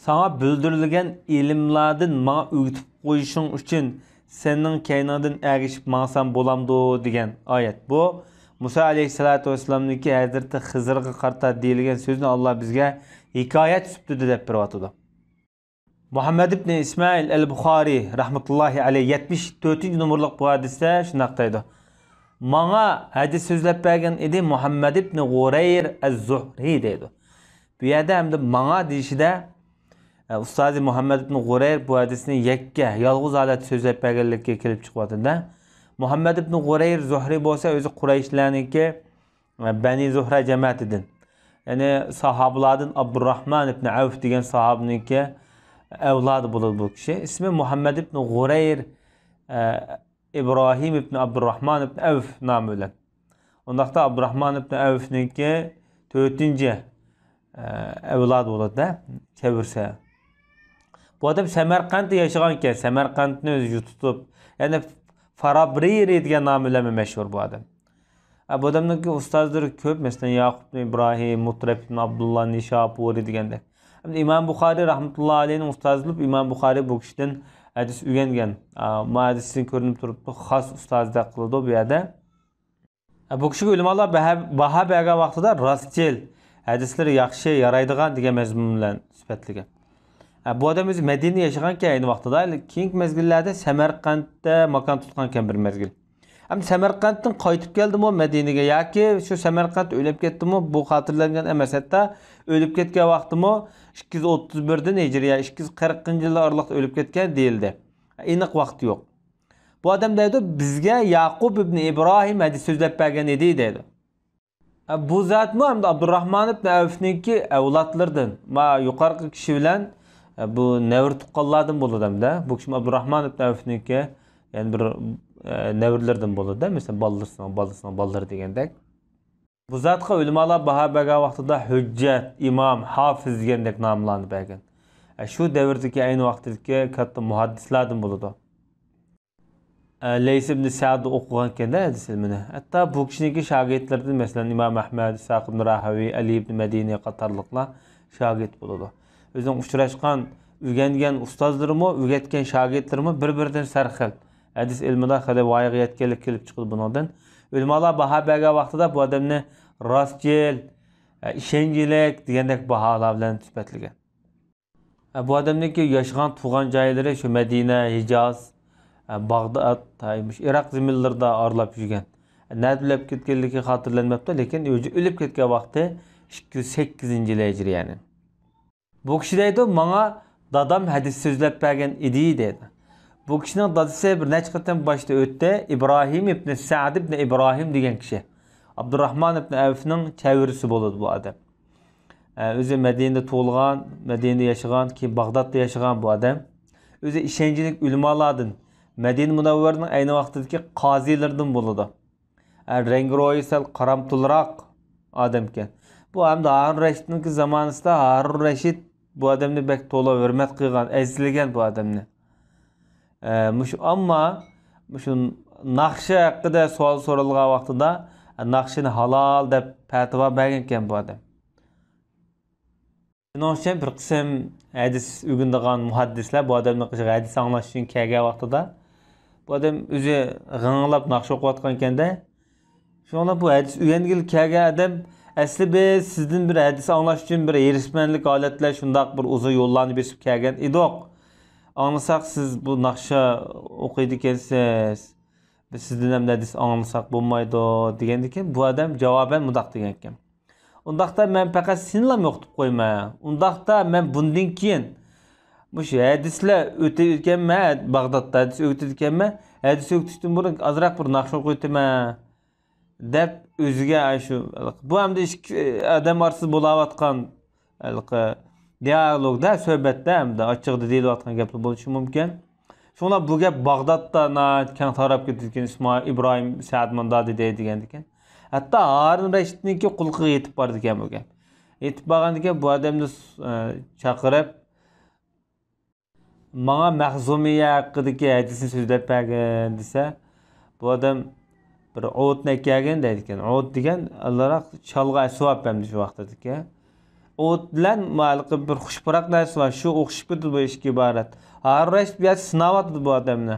ساڭا بىلدۈرۈلگەن ئىلىملاردىن ماڭا ئۆگىتىپ قويۇشۇڭ ئۈچۈن سېنىڭ كەينىڭدىن ئەگىشىپ ماڭسام بولامدۇ؟ دېگەن ئايەت. بۇ مۇسا ئەلەيھىسسالاتۇ ۋەسسالامنىڭكى ھەزرىتى خىزىرغا قارىتا دېيىلگەن سۆزنى ئاللا بىزگە ھېكايەت سۈپىتىدە دەپ بېرىۋاتىدۇ. مۇھەممەد ئىبنى ئىسمائىل ئەل بۇخارى رەھمەتۇللاھى ئەلەيھ يەتمىش تۆتىنچى نومۇرلۇق بۇ ھەدىستە شۇنداق دەيدۇ: ماڭا ھەدىس سۆزلەپ بەرگەن ئىدى مۇھەممەد ئىبنى غۇرەير ئەز زۇھرى دەيدۇ. بۇ يەردە ھەمدە ماڭا دېيىشىدە، ئە، ئۇستازى مۇھەممەد ئىبنى غۇرەير بۇ ھەدىسنى يەككە، يالغۇز ھالەتتە سۆزلەپ بەرگەنلىكى كېلىپ چىقىۋاتىدۇ. مۇھەممەد ئىبنى غۇرەير زۇھرى بولسا ئۆزى قۇرەيشلەرنىڭكى بەنى زۇھرە جەمەتىدىن، يەنى ساھابىلاردىن ئابدۇرراھمان ئىبن ئەۋف دېگەن ساھابىنىڭكى ئەۋلادى بولىدۇ بۇ كىشى. ئىسمى مۇھەممەد ئىبن غۇرەير، ئە، ئىبراھىم ئىبن ئابدۇرراھمان ئىبن ئەۋف نامى بىلەن. ئۇنداقتا ئابدۇرراھمان ئىبن ئەۋفنىڭكى تۆتىنچى، ئە، ئەۋلادى بولىدۇ-دە، چەۋرىسى. بۇ ئادەم سەمەرقەنتتە ياشىغان ئىكەن، سەمەرقەنتنى ئۆزى تۇتۇپ، يەنى فارابرىرى دېگەن نامى بىلەنمۇ مەشھۇر بۇ ئادەم. ئە، بۇ ئادەمنىڭكى ئۇستازلىرى كۆپ، مەسىلەن، ياقۇپ ئىبراھىم، مۇترەپ ئىبن ئابدۇللا نىشاپۇرى دېگەندەك. ئەمدى ئىمام بۇخارى رەھمەتۇللا ئەلەيھنىڭ ئۇستازى بولۇپ، ئىمام بۇخارى بۇ كىشىدىن ھەدىس ئۆگەنگەن. ئا، ما ھەدىستىن كۆرۈنۈپ تۇرۇپتۇ، خاس ئۇستازدەك قىلىدۇ بۇ يەردە. بۇ كىشىگە ئۆلىمالار باھا، باھا بەرگەن ۋاقتىدا راستچىل، ھەدىسلىرى ياخشى، يارايدىغان دېگەن مەزمۇن بىلەن سۈپەتلىگەن. بۇ ئادەم ئۆزى مەدىنىدە ياشىغانكەن ئەينى ۋاقتىدا، كېيىنكى مەزگىللەردە سەمەرقەنتتە ماكان تۇتقانكەن بىر مەزگىل. ئەمدى سەمەرقەنتتىن قايتىپ كەلدىمۇ مەدىنىگە ياكى شۇ سەمەرقەنتتە ئۆلۈپ كەتتىمۇ، بۇ خاتىرىلەنگەن ئەمەس. ھەتتا ئۆلۈپ كەتكەن ۋاقتىمۇ ئىككى يۈز ئوتتۇز بىردىن ھىجرىيە، ئىككى يۈز قىرىقىنچى يىللار ئارىلىقتا ئۆلۈپ كەتكەن دېيىلدى. ئېنىق ۋاقتى يوق. بۇ ئادەم دەيدۇ، بىزگە ياقۇب ئىبنى ئىبراھىم ھەدىس سۆزلەپ بەرگەن ئىدى دەيدۇ. بۇ زاتمۇ ئەمدى ئابدۇراخمان ئىبنى ئەۋفنىڭكى ئەۋلادلىرىدىن، ما يۇقارقى كىشى بىلەن، بۇ نەۋرە تۇغقانلاردىن بولىدۇ ئەمدى. بۇ كىشىمۇ ئابدۇراخمان ئىبنى ئەۋفنىڭكى، يەنى بىر، نەۋرىلىرىدىن بولىدۇ، مەسىلەن، بالىسىنىڭ، بالىسىنىڭ بالىلىرى دېگەندەك. بۇ زاتقا ئۆلىمالار باھا بەرگەن ۋاقتىدا ھۆججەت، ئىمام، ھافىز دېگەندەك ناملارنى بەرگەن. شۇ دەۋردىكى، ئەينى ۋاقتىدىكى كاتتا مۇھەددىسلاردىن بولىدۇ. لەيس ئىبنى سەئد ئوقۇغانكەن-دە ھەدىس ئىلمىنى. ھەتتا بۇ كىشىنىڭكى شاگىرتلىرىدىن، مەسىلەن، ئىمام ئەھمەد، ئىسھاق ئىبنى راھەۋىي، ئەلى ئىبنى مەدىنى قاتارلىقلار شاگىرت بولىدۇ. ئۆزىنىڭ ئۇچراشقان، ئۆگەنگەن ئۇستازلىرىمۇ، ئۆگەتكەن شاگىرتلىرىمۇ بىر-بىرىدىن سەرخىل. ھەدىس ئىلمىدا خېلى ۋايىغا يەتكەنلىك كېلىپ چىقىدۇ بۇنىڭدىن. ئۆلىمالار باھا بەرگەن ۋاقتىدا بۇ ئادەمنى راستچىل، ئىشەنچلىك دېگەندەك باھالار بىلەن سۈپەتلىگەن. بۇ ئادەمنىڭكى ياشىغان، تۇغۇلغان جايلىرى شۇ مەدىنە، ھىجاز، باغداد، مۇشۇ ئىراق زېمىنلىرىدا ئارىلاپ يۈرگەن. نەدە ئۆلۈپ كەتكەنلىكى خاتىرىلەنمەپتۇ، لېكىن ئۆزى ئۆلۈپ كەتكەن ۋاقتى ئىككى يۈز سەككىزىنچى يىل ھىجرىيەنىڭ. بۇ كىشى دەيدۇ، ماڭا دادام ھەدىس سۆزلەپ بەرگەن ئىدى دەيدۇ. بۇ كىشىنىڭ دادىسى بىر نەچچە قېتىم باشتا ئۆتتى، ئىبراھىم ئىبنى سەئد ئىبنى ئىبراھىم دېگەن كىشى. ئابدۇراخمان ئىبنى ئەۋفنىڭ چەۋرىسى بولىدۇ بۇ ئادەم. ئە، ئۆزى مەدىنىدە تۇغۇلغان، مەدىنىدە ياشىغان، كېيىن باغدادتا ياشىغان بۇ ئادەم. ئۆزى ئىشەنچلىك ئۆلىمالاردىن، مەدىنە مۇنەۋۋەرىنىڭ ئەينى ۋاقتىدىكى قازىلىرىدىن بولىدۇ. ئە، رەڭگى روھى سەل قارامتۇلراق ئادەمكەن. بۇ ھەمدە ھارۇن رەشىدنىڭكى زامانىسىدا ھارۇن رەشىد بۇ ئادەمنى بەك تولا ھۆرمەت قىلغان، ئەزىزلىگەن بۇ ئادەمنى. ئە، مۇشۇ، ئەمما مۇشۇ ناخشا ھەققىدە سوئال سورالغان ۋاقتىدا، ئە، ناخشىنى ھالال دەپ پەتىۋا بەرگەنكەن بۇ ئادەم. شۇنىڭ ئۈچۈن بىر قىسىم ھەدىس ئۆگىنىدىغان مۇھەددىسلەر بۇ ئادەمنىڭ قېشىغا ھەدىس ئاڭلاش ئۈچۈن كەلگەن ۋاقتىدا، بۇ ئادەم ئۆزى غىڭلاپ ناخشا ئوقۇۋاتقانكەن-دە، شۇڭا بۇ ھەدىس ئۆگەنگىلى كەلگەن ئادەم، ئەسلى بىز سىزدىن بىر ھەدىس ئاڭلاش ئۈچۈن بىر ھېرىسمەنلىك ھالەتتە شۇنداق بىر ئۇزۇن يوللارنى بېسىپ كەلگەن ئىدۇق. ئاڭلىساق، سىز بۇ ناخشا ئوقۇيدىكەنسىز، بىز سىزدىن ھەم ھەدىس ئاڭلىساق بولمايدۇ، دېگەندىكىن، بۇ ئادەم جاۋابەن مۇنداق دېگەنكەن. ئۇنداقتا مەن پەقەت سېنىلا يوقىتىپ قويىمەن. ئۇنداقتا مەن بۇندىن كېيىن مۇشۇ ھەدىسلەر ئۆتىدىكەنمەن، باغدادتا ھەدىس ئۆگىتىدىكەنمەن، ھەدىس ئۆگىتىشتىن بۇرۇن ئازراق بىر ناخشا ئوقۇۋېتىمەن، دەپ ئۆزىگە شۇ، بۇ ئەمدى ئىككى ئادەم ئارىسىدا بولاۋاتقان ھېلىقى دىئالوگدا، سۆھبەتتە ھەمدە ئاچچىقىدا دېيىلىۋاتقان گەپلەر بولۇشى مۇمكىن. شۇڭا بۇ گەپ باغدادتا ناھايىتى كەڭ تاراپ كېتىدىكەن، ئىسمائىل، ئىبراھىم سەئد مۇنداق دېدى دېگەندىكىن. ھەتتا ھارۇن رەشىدنىڭكى قۇلىقىغا يېتىپ بارىدىكەن بۇ گەپ. يېتىپ بارغاندىكىن بۇ ئادەمنى، ئە، چاقىرىپ، ماڭا مەخزۇمىيە ھەققىدىكى ھەدىسنى سۆزلەپ بەرگىن دېسە، بۇ ئادەم بىر ئوتنى ئەكەلگىن دەيدىكەن. ئوت دېگەن ئاللىراق چالغا ئەسۋاب ئەمدى شۇ ۋاقتىدىكى. ئوت بىلەن ھېلىقى بىر خۇش پۇراق نەرسە بار، شۇ ئوخشىشىپ كېتىدۇ بۇ ئىككى ئىبارەت. ھارۇن رەشىد بۇ يەردە سىناۋاتىدۇ بۇ ئادەمنى.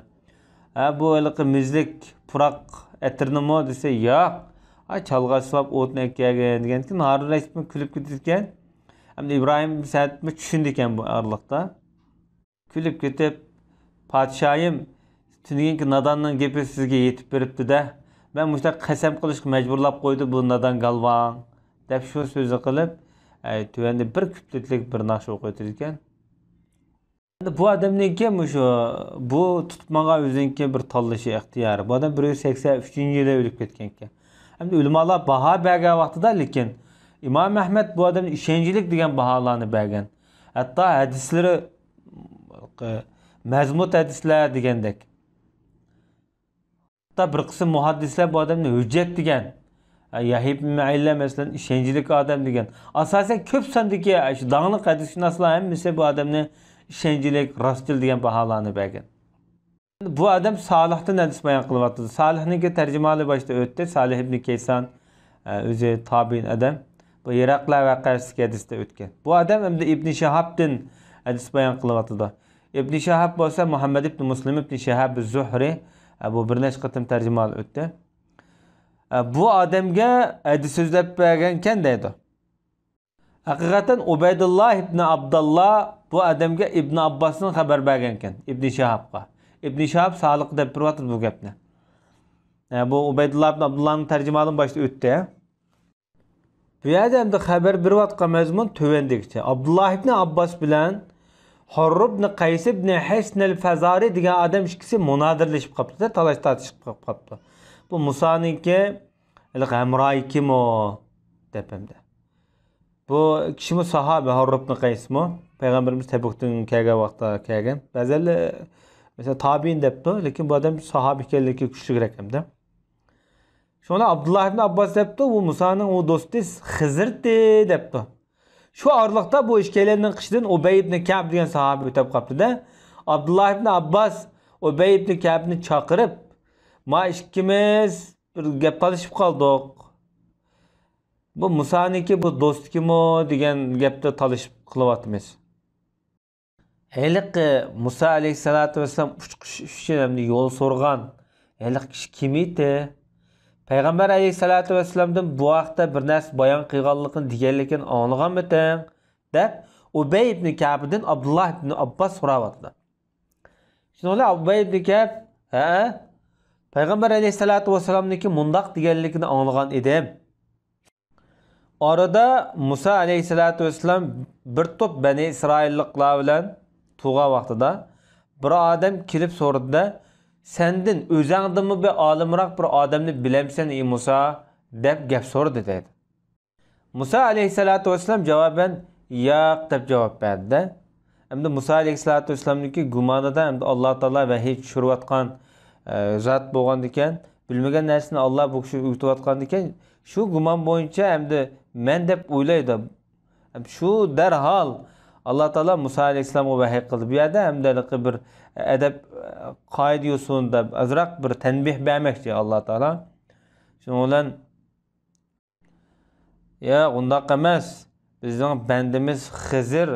ھە، بۇ ھېلىقى مۈزلۈك پۇراق ئەتىرنىمۇ دېسە، ياق. ھە، چالغا ئەسۋاب ئوتنى ئەكەلگىن دېگەندىكىن، ھارۇن رەشىد كۈلۈپ كېتىدىكەن. ئەمدى ئىبراھىم سەئدمۇ چۈشىنىدىكەن بۇ ئارىلىقتا. كۈلۈپ كېتىپ، پادىشاھىم، تۈنۈگۈنكى ناداننىڭ گېپى سىزگە يېتىپ بېرىپتۇ-دە، مەن مۇشۇنداق قەسەم قىلىشقا مەجبۇرلاپ قويدى بۇ نادان گالۋاڭ، دەپ شۇ سۆزنى قىلىپ، ئەي، تۆۋەندە بىر كۇپلېتلىك بىر ناخشا ئوقۇۋېتىدىكەن. ئەمدى بۇ ئادەمنىڭكى مۇشۇ، بۇ تۇتۇپ ماڭغان ئۆزىنىڭكى بىر تاللىشى ئىختىيارى. بۇ ئادەم بىر يۈز سەكسەن ئۈچىنچى يىلى ئۆلۈپ كەتكەنكەن. ئەمدى ئۆلىمالار باھا بەرگەن ۋاقتىدا، لېكىن ئىمام ئەھمەد بۇ ئادەمنى ئىشەنچلىك دېگەن باھالارنى بەرگەن. ھەتتا ھەدىسلىرى مەزمۇت ھەدىسلەر دېگەندەك. ھەتتا بىر قىسىم مۇھەددىسلەر بۇ ئادەمنى ھۆججەت دېگەن. يەھيا ئىبن مەئىنلەر، مەسىلەن، ئىشەنچلىك ئادەم دېگەن. ئاساسەن كۆپ ساندىكى شۇ داڭلىق ھەدىسشۇناسلار ھەممىسى بۇ ئادەمنى ئىشەنچلىك، راستچىل دېگەن باھالارنى بەرگەن. بۇ ئادەم سالىھتىن ھەدىس بايان قىلىۋاتىدۇ. سالىھنىڭكى تەرجىمىھالى باشتا ئۆتتى. سالىھ ئىبنى كەيسان، ئە، ئۆزى تابىئىن ئادەم. بۇ ھېراقلە ۋەقەسىدىكى ھەدىستە ئۆتكەن. بۇ ئادەم ئەمدى ئىبنى شىھابتىن ھەدىس بايان قىلىۋاتىدۇ. ئىبنى شىھاب بولسا مۇھەممەد ئىبنى مۇسلىم ئىبنى شىھاب زۇھرى. ئە، بۇ بىر نەچچە قېتىم تەرجىمىھالى ئۆتتى. بۇ ئادەمگە ھەدىس سۆزلەپ بەرگەنكەن دەيدۇ. ھەقىقەتەن ئۇبەيدۇللا ئىبنى ئابداللا بۇ ئادەمگە ئىبنى ئابباستىن خەۋەر بەرگەنكەن، ئىبنى شىھابقا. ئىبنى شىھاب سالىق دەپ بېرىۋاتىدۇ بۇ گەپنى. ئە، بۇ ئۇبەيدۇللا ئىبنى ئابدۇللانىڭ تەرجىمىھالىمۇ باشتا ئۆتتى. بۇ يەردە ئەمدى خەۋەر بېرىۋاتقان مەزمۇن تۆۋەندىكىچە. ئابدۇللا ئىبنى ئابباس بىلەن ھۇرر ئىبنى قەيس ئىبنى ھىسنىل فازارى دېگەن ئادەم ئىككىسى مۇنازىرىلىشىپ قاپتۇ، تالاش تارتىشىپ قاپتۇ. بۇ مۇسانىڭكى ھېلىقى ھەمراھى كىم ئۇ؟ دەپ ئەمدى. بۇ كىشىمۇ ساھابە، ھۇرر ئىبنى قەيسمۇ؟ پەيغەمبىرىمىز تەبۇكتىن كەلگەن ۋاقىتتا كەلگەن. بەزىلەر، مەسىلەن، تابىئىن دەپتۇ، لېكىن بۇ ئادەم ساھابە ئىكەنلىكى كۈچلۈكرەك ئەمدى. شۇڭا ئابدۇللا ئىبن ئابباس دەپتۇ، بۇ مۇسانىڭ ئۇ دوستى خىزىرتى دەپتۇ. شۇ ئارىلىقتا بۇ ئىككىيلەننىڭ قېشىدىن ئۇبەي ئىبنى كەب دېگەن ساھابە ئۆتۈپ قاپتۇ-دە. ئابدۇللا ئىبن ئابباس ئۇبەي ئىبنى كەبنى چاقىرىپ، ما ئىككىمىز بىر گەپ تالىشىپ قالدۇق. بۇ مۇسانىڭكى بۇ دوستىكىمۇ دېگەن گەپتە تالىشىپ قېلىۋاتىمىز. ھېلىقى مۇسا ئەلەيھىسسالاتۇ ۋەسسالام ئۇچقۇچى ئۈچۈن ئەمدى يول سورىغان ھېلىقى كىشى كىم ئىدى؟ پەيغەمبەر ئەلەيھىسسالاتۇ ۋەسسالامدىن بۇ ھەقتە بىر نەرسە بايان قىلغانلىقىنى، دېگەنلىكىنى ئاڭلىغانمىتىڭ؟ دەپ ئۇبەي ئىبنى كەبدىن ئابدۇللا ئىبنى ئابباس سوراۋاتىدۇ. شۇنىڭ بىلەن ئۇبەي ئىبنى كەب، ھە، پەيغەمبەر ئەلەيھىسسالاتۇ ۋەسسالامنىڭكى مۇنداق دېگەنلىكىنى ئاڭلىغان ئىدىم. ئارىدا مۇسا ئەلەيھىسسالاتۇ ۋەسسالام بىر توپ بەنى ئىسرائىللىقلار بىلەن تۇرغان ۋاقتىدا، بىر ئادەم كېلىپ سورىدى-دە، سەندىن ئۆزەڭدىنمۇ بىر ئالىمراق بىر ئادەمنى بىلەمسەن، ئى مۇسا؟ دەپ گەپ سورىدى، دەيدۇ. مۇسا ئەلەيھىسسالاتۇ ۋەسسالام جاۋابەن، ياق، دەپ جاۋاب بەردى-دە. ئەمدى مۇسا ئەلەيھىسسالاتۇ ۋەسسالامنىڭكى گۇمانىدا ئەمدى ئاللا تائالا ۋەھىي چۈشۈرۈۋاتقان، ئە، زات بولغاندىكەن، بىلمىگەن نەرسىنى ئاللا بۇ كىشىگە ئۆگىتىۋاتقاندىكەن، شۇ گۇمان بويىچە ئەمدى مەن دەپ ئويلايدۇ. شۇ دەرھال ئاللا تائالا مۇسا ئەلەيھىسسالامغا ۋەھىي قىلدى. بۇ يەردە ئەمدى ھېلىقى بىر ئەدەپ، قائىدە يوسۇندا ئازراق بىر تەنبىھ بەرمەكچى ئاللا تائالا. شۇنىڭ بىلەن، ياق، ئۇنداق ئەمەس. بىزنىڭ بەندىمىز خىزىر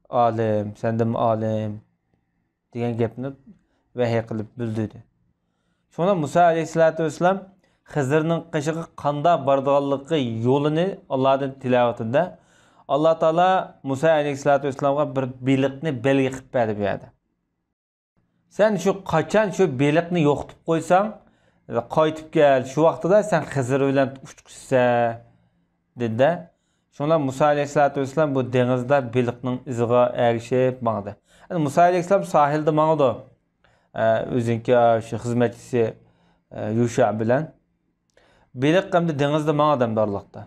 ئالىم، سەندىنمۇ ئالىم، دېگەن گەپنى ۋەھىي قىلىپ بىلدۈردى. شۇڭا مۇسا ئەلەيھىسسالاتۇ ۋەسسالام خىزىرنىڭ قېشىغا قانداق بارىدىغانلىقى يولىنى ئاللادىن تىلەۋاتىدۇ-دە. ئاللا تائالا مۇسا ئەلەيھىسسالاتۇ ۋەسسالامغا بىر بېلىقنى بەلگە قىلىپ بەردى بۇ يەردە. سەن شۇ قاچان شۇ بېلىقنى يوقىتىپ قويساڭ، قايتىپ كەل، شۇ ۋاقتىدا سەن خىزىر بىلەن ئۇچقۇچىسەن، دېدى-دە. شۇڭا مۇسا ئەلەيھىسسالاتۇ ۋەسسالام بۇ دېڭىزدا بېلىقنىڭ ئىزىغا ئەگىشىپ ماڭدى. ئەمدى مۇسا ئەلەيھىسسالام ساھىلدا ماڭىدۇ. ئە، ئۆزىنىڭكى، ئە، شۇ خىزمەتچىسى، ئە، يۇشۇ بىلەن. بېلىق ئەمدى دېڭىزدا ماڭىدۇ ئەمدى ئارىلىقتا.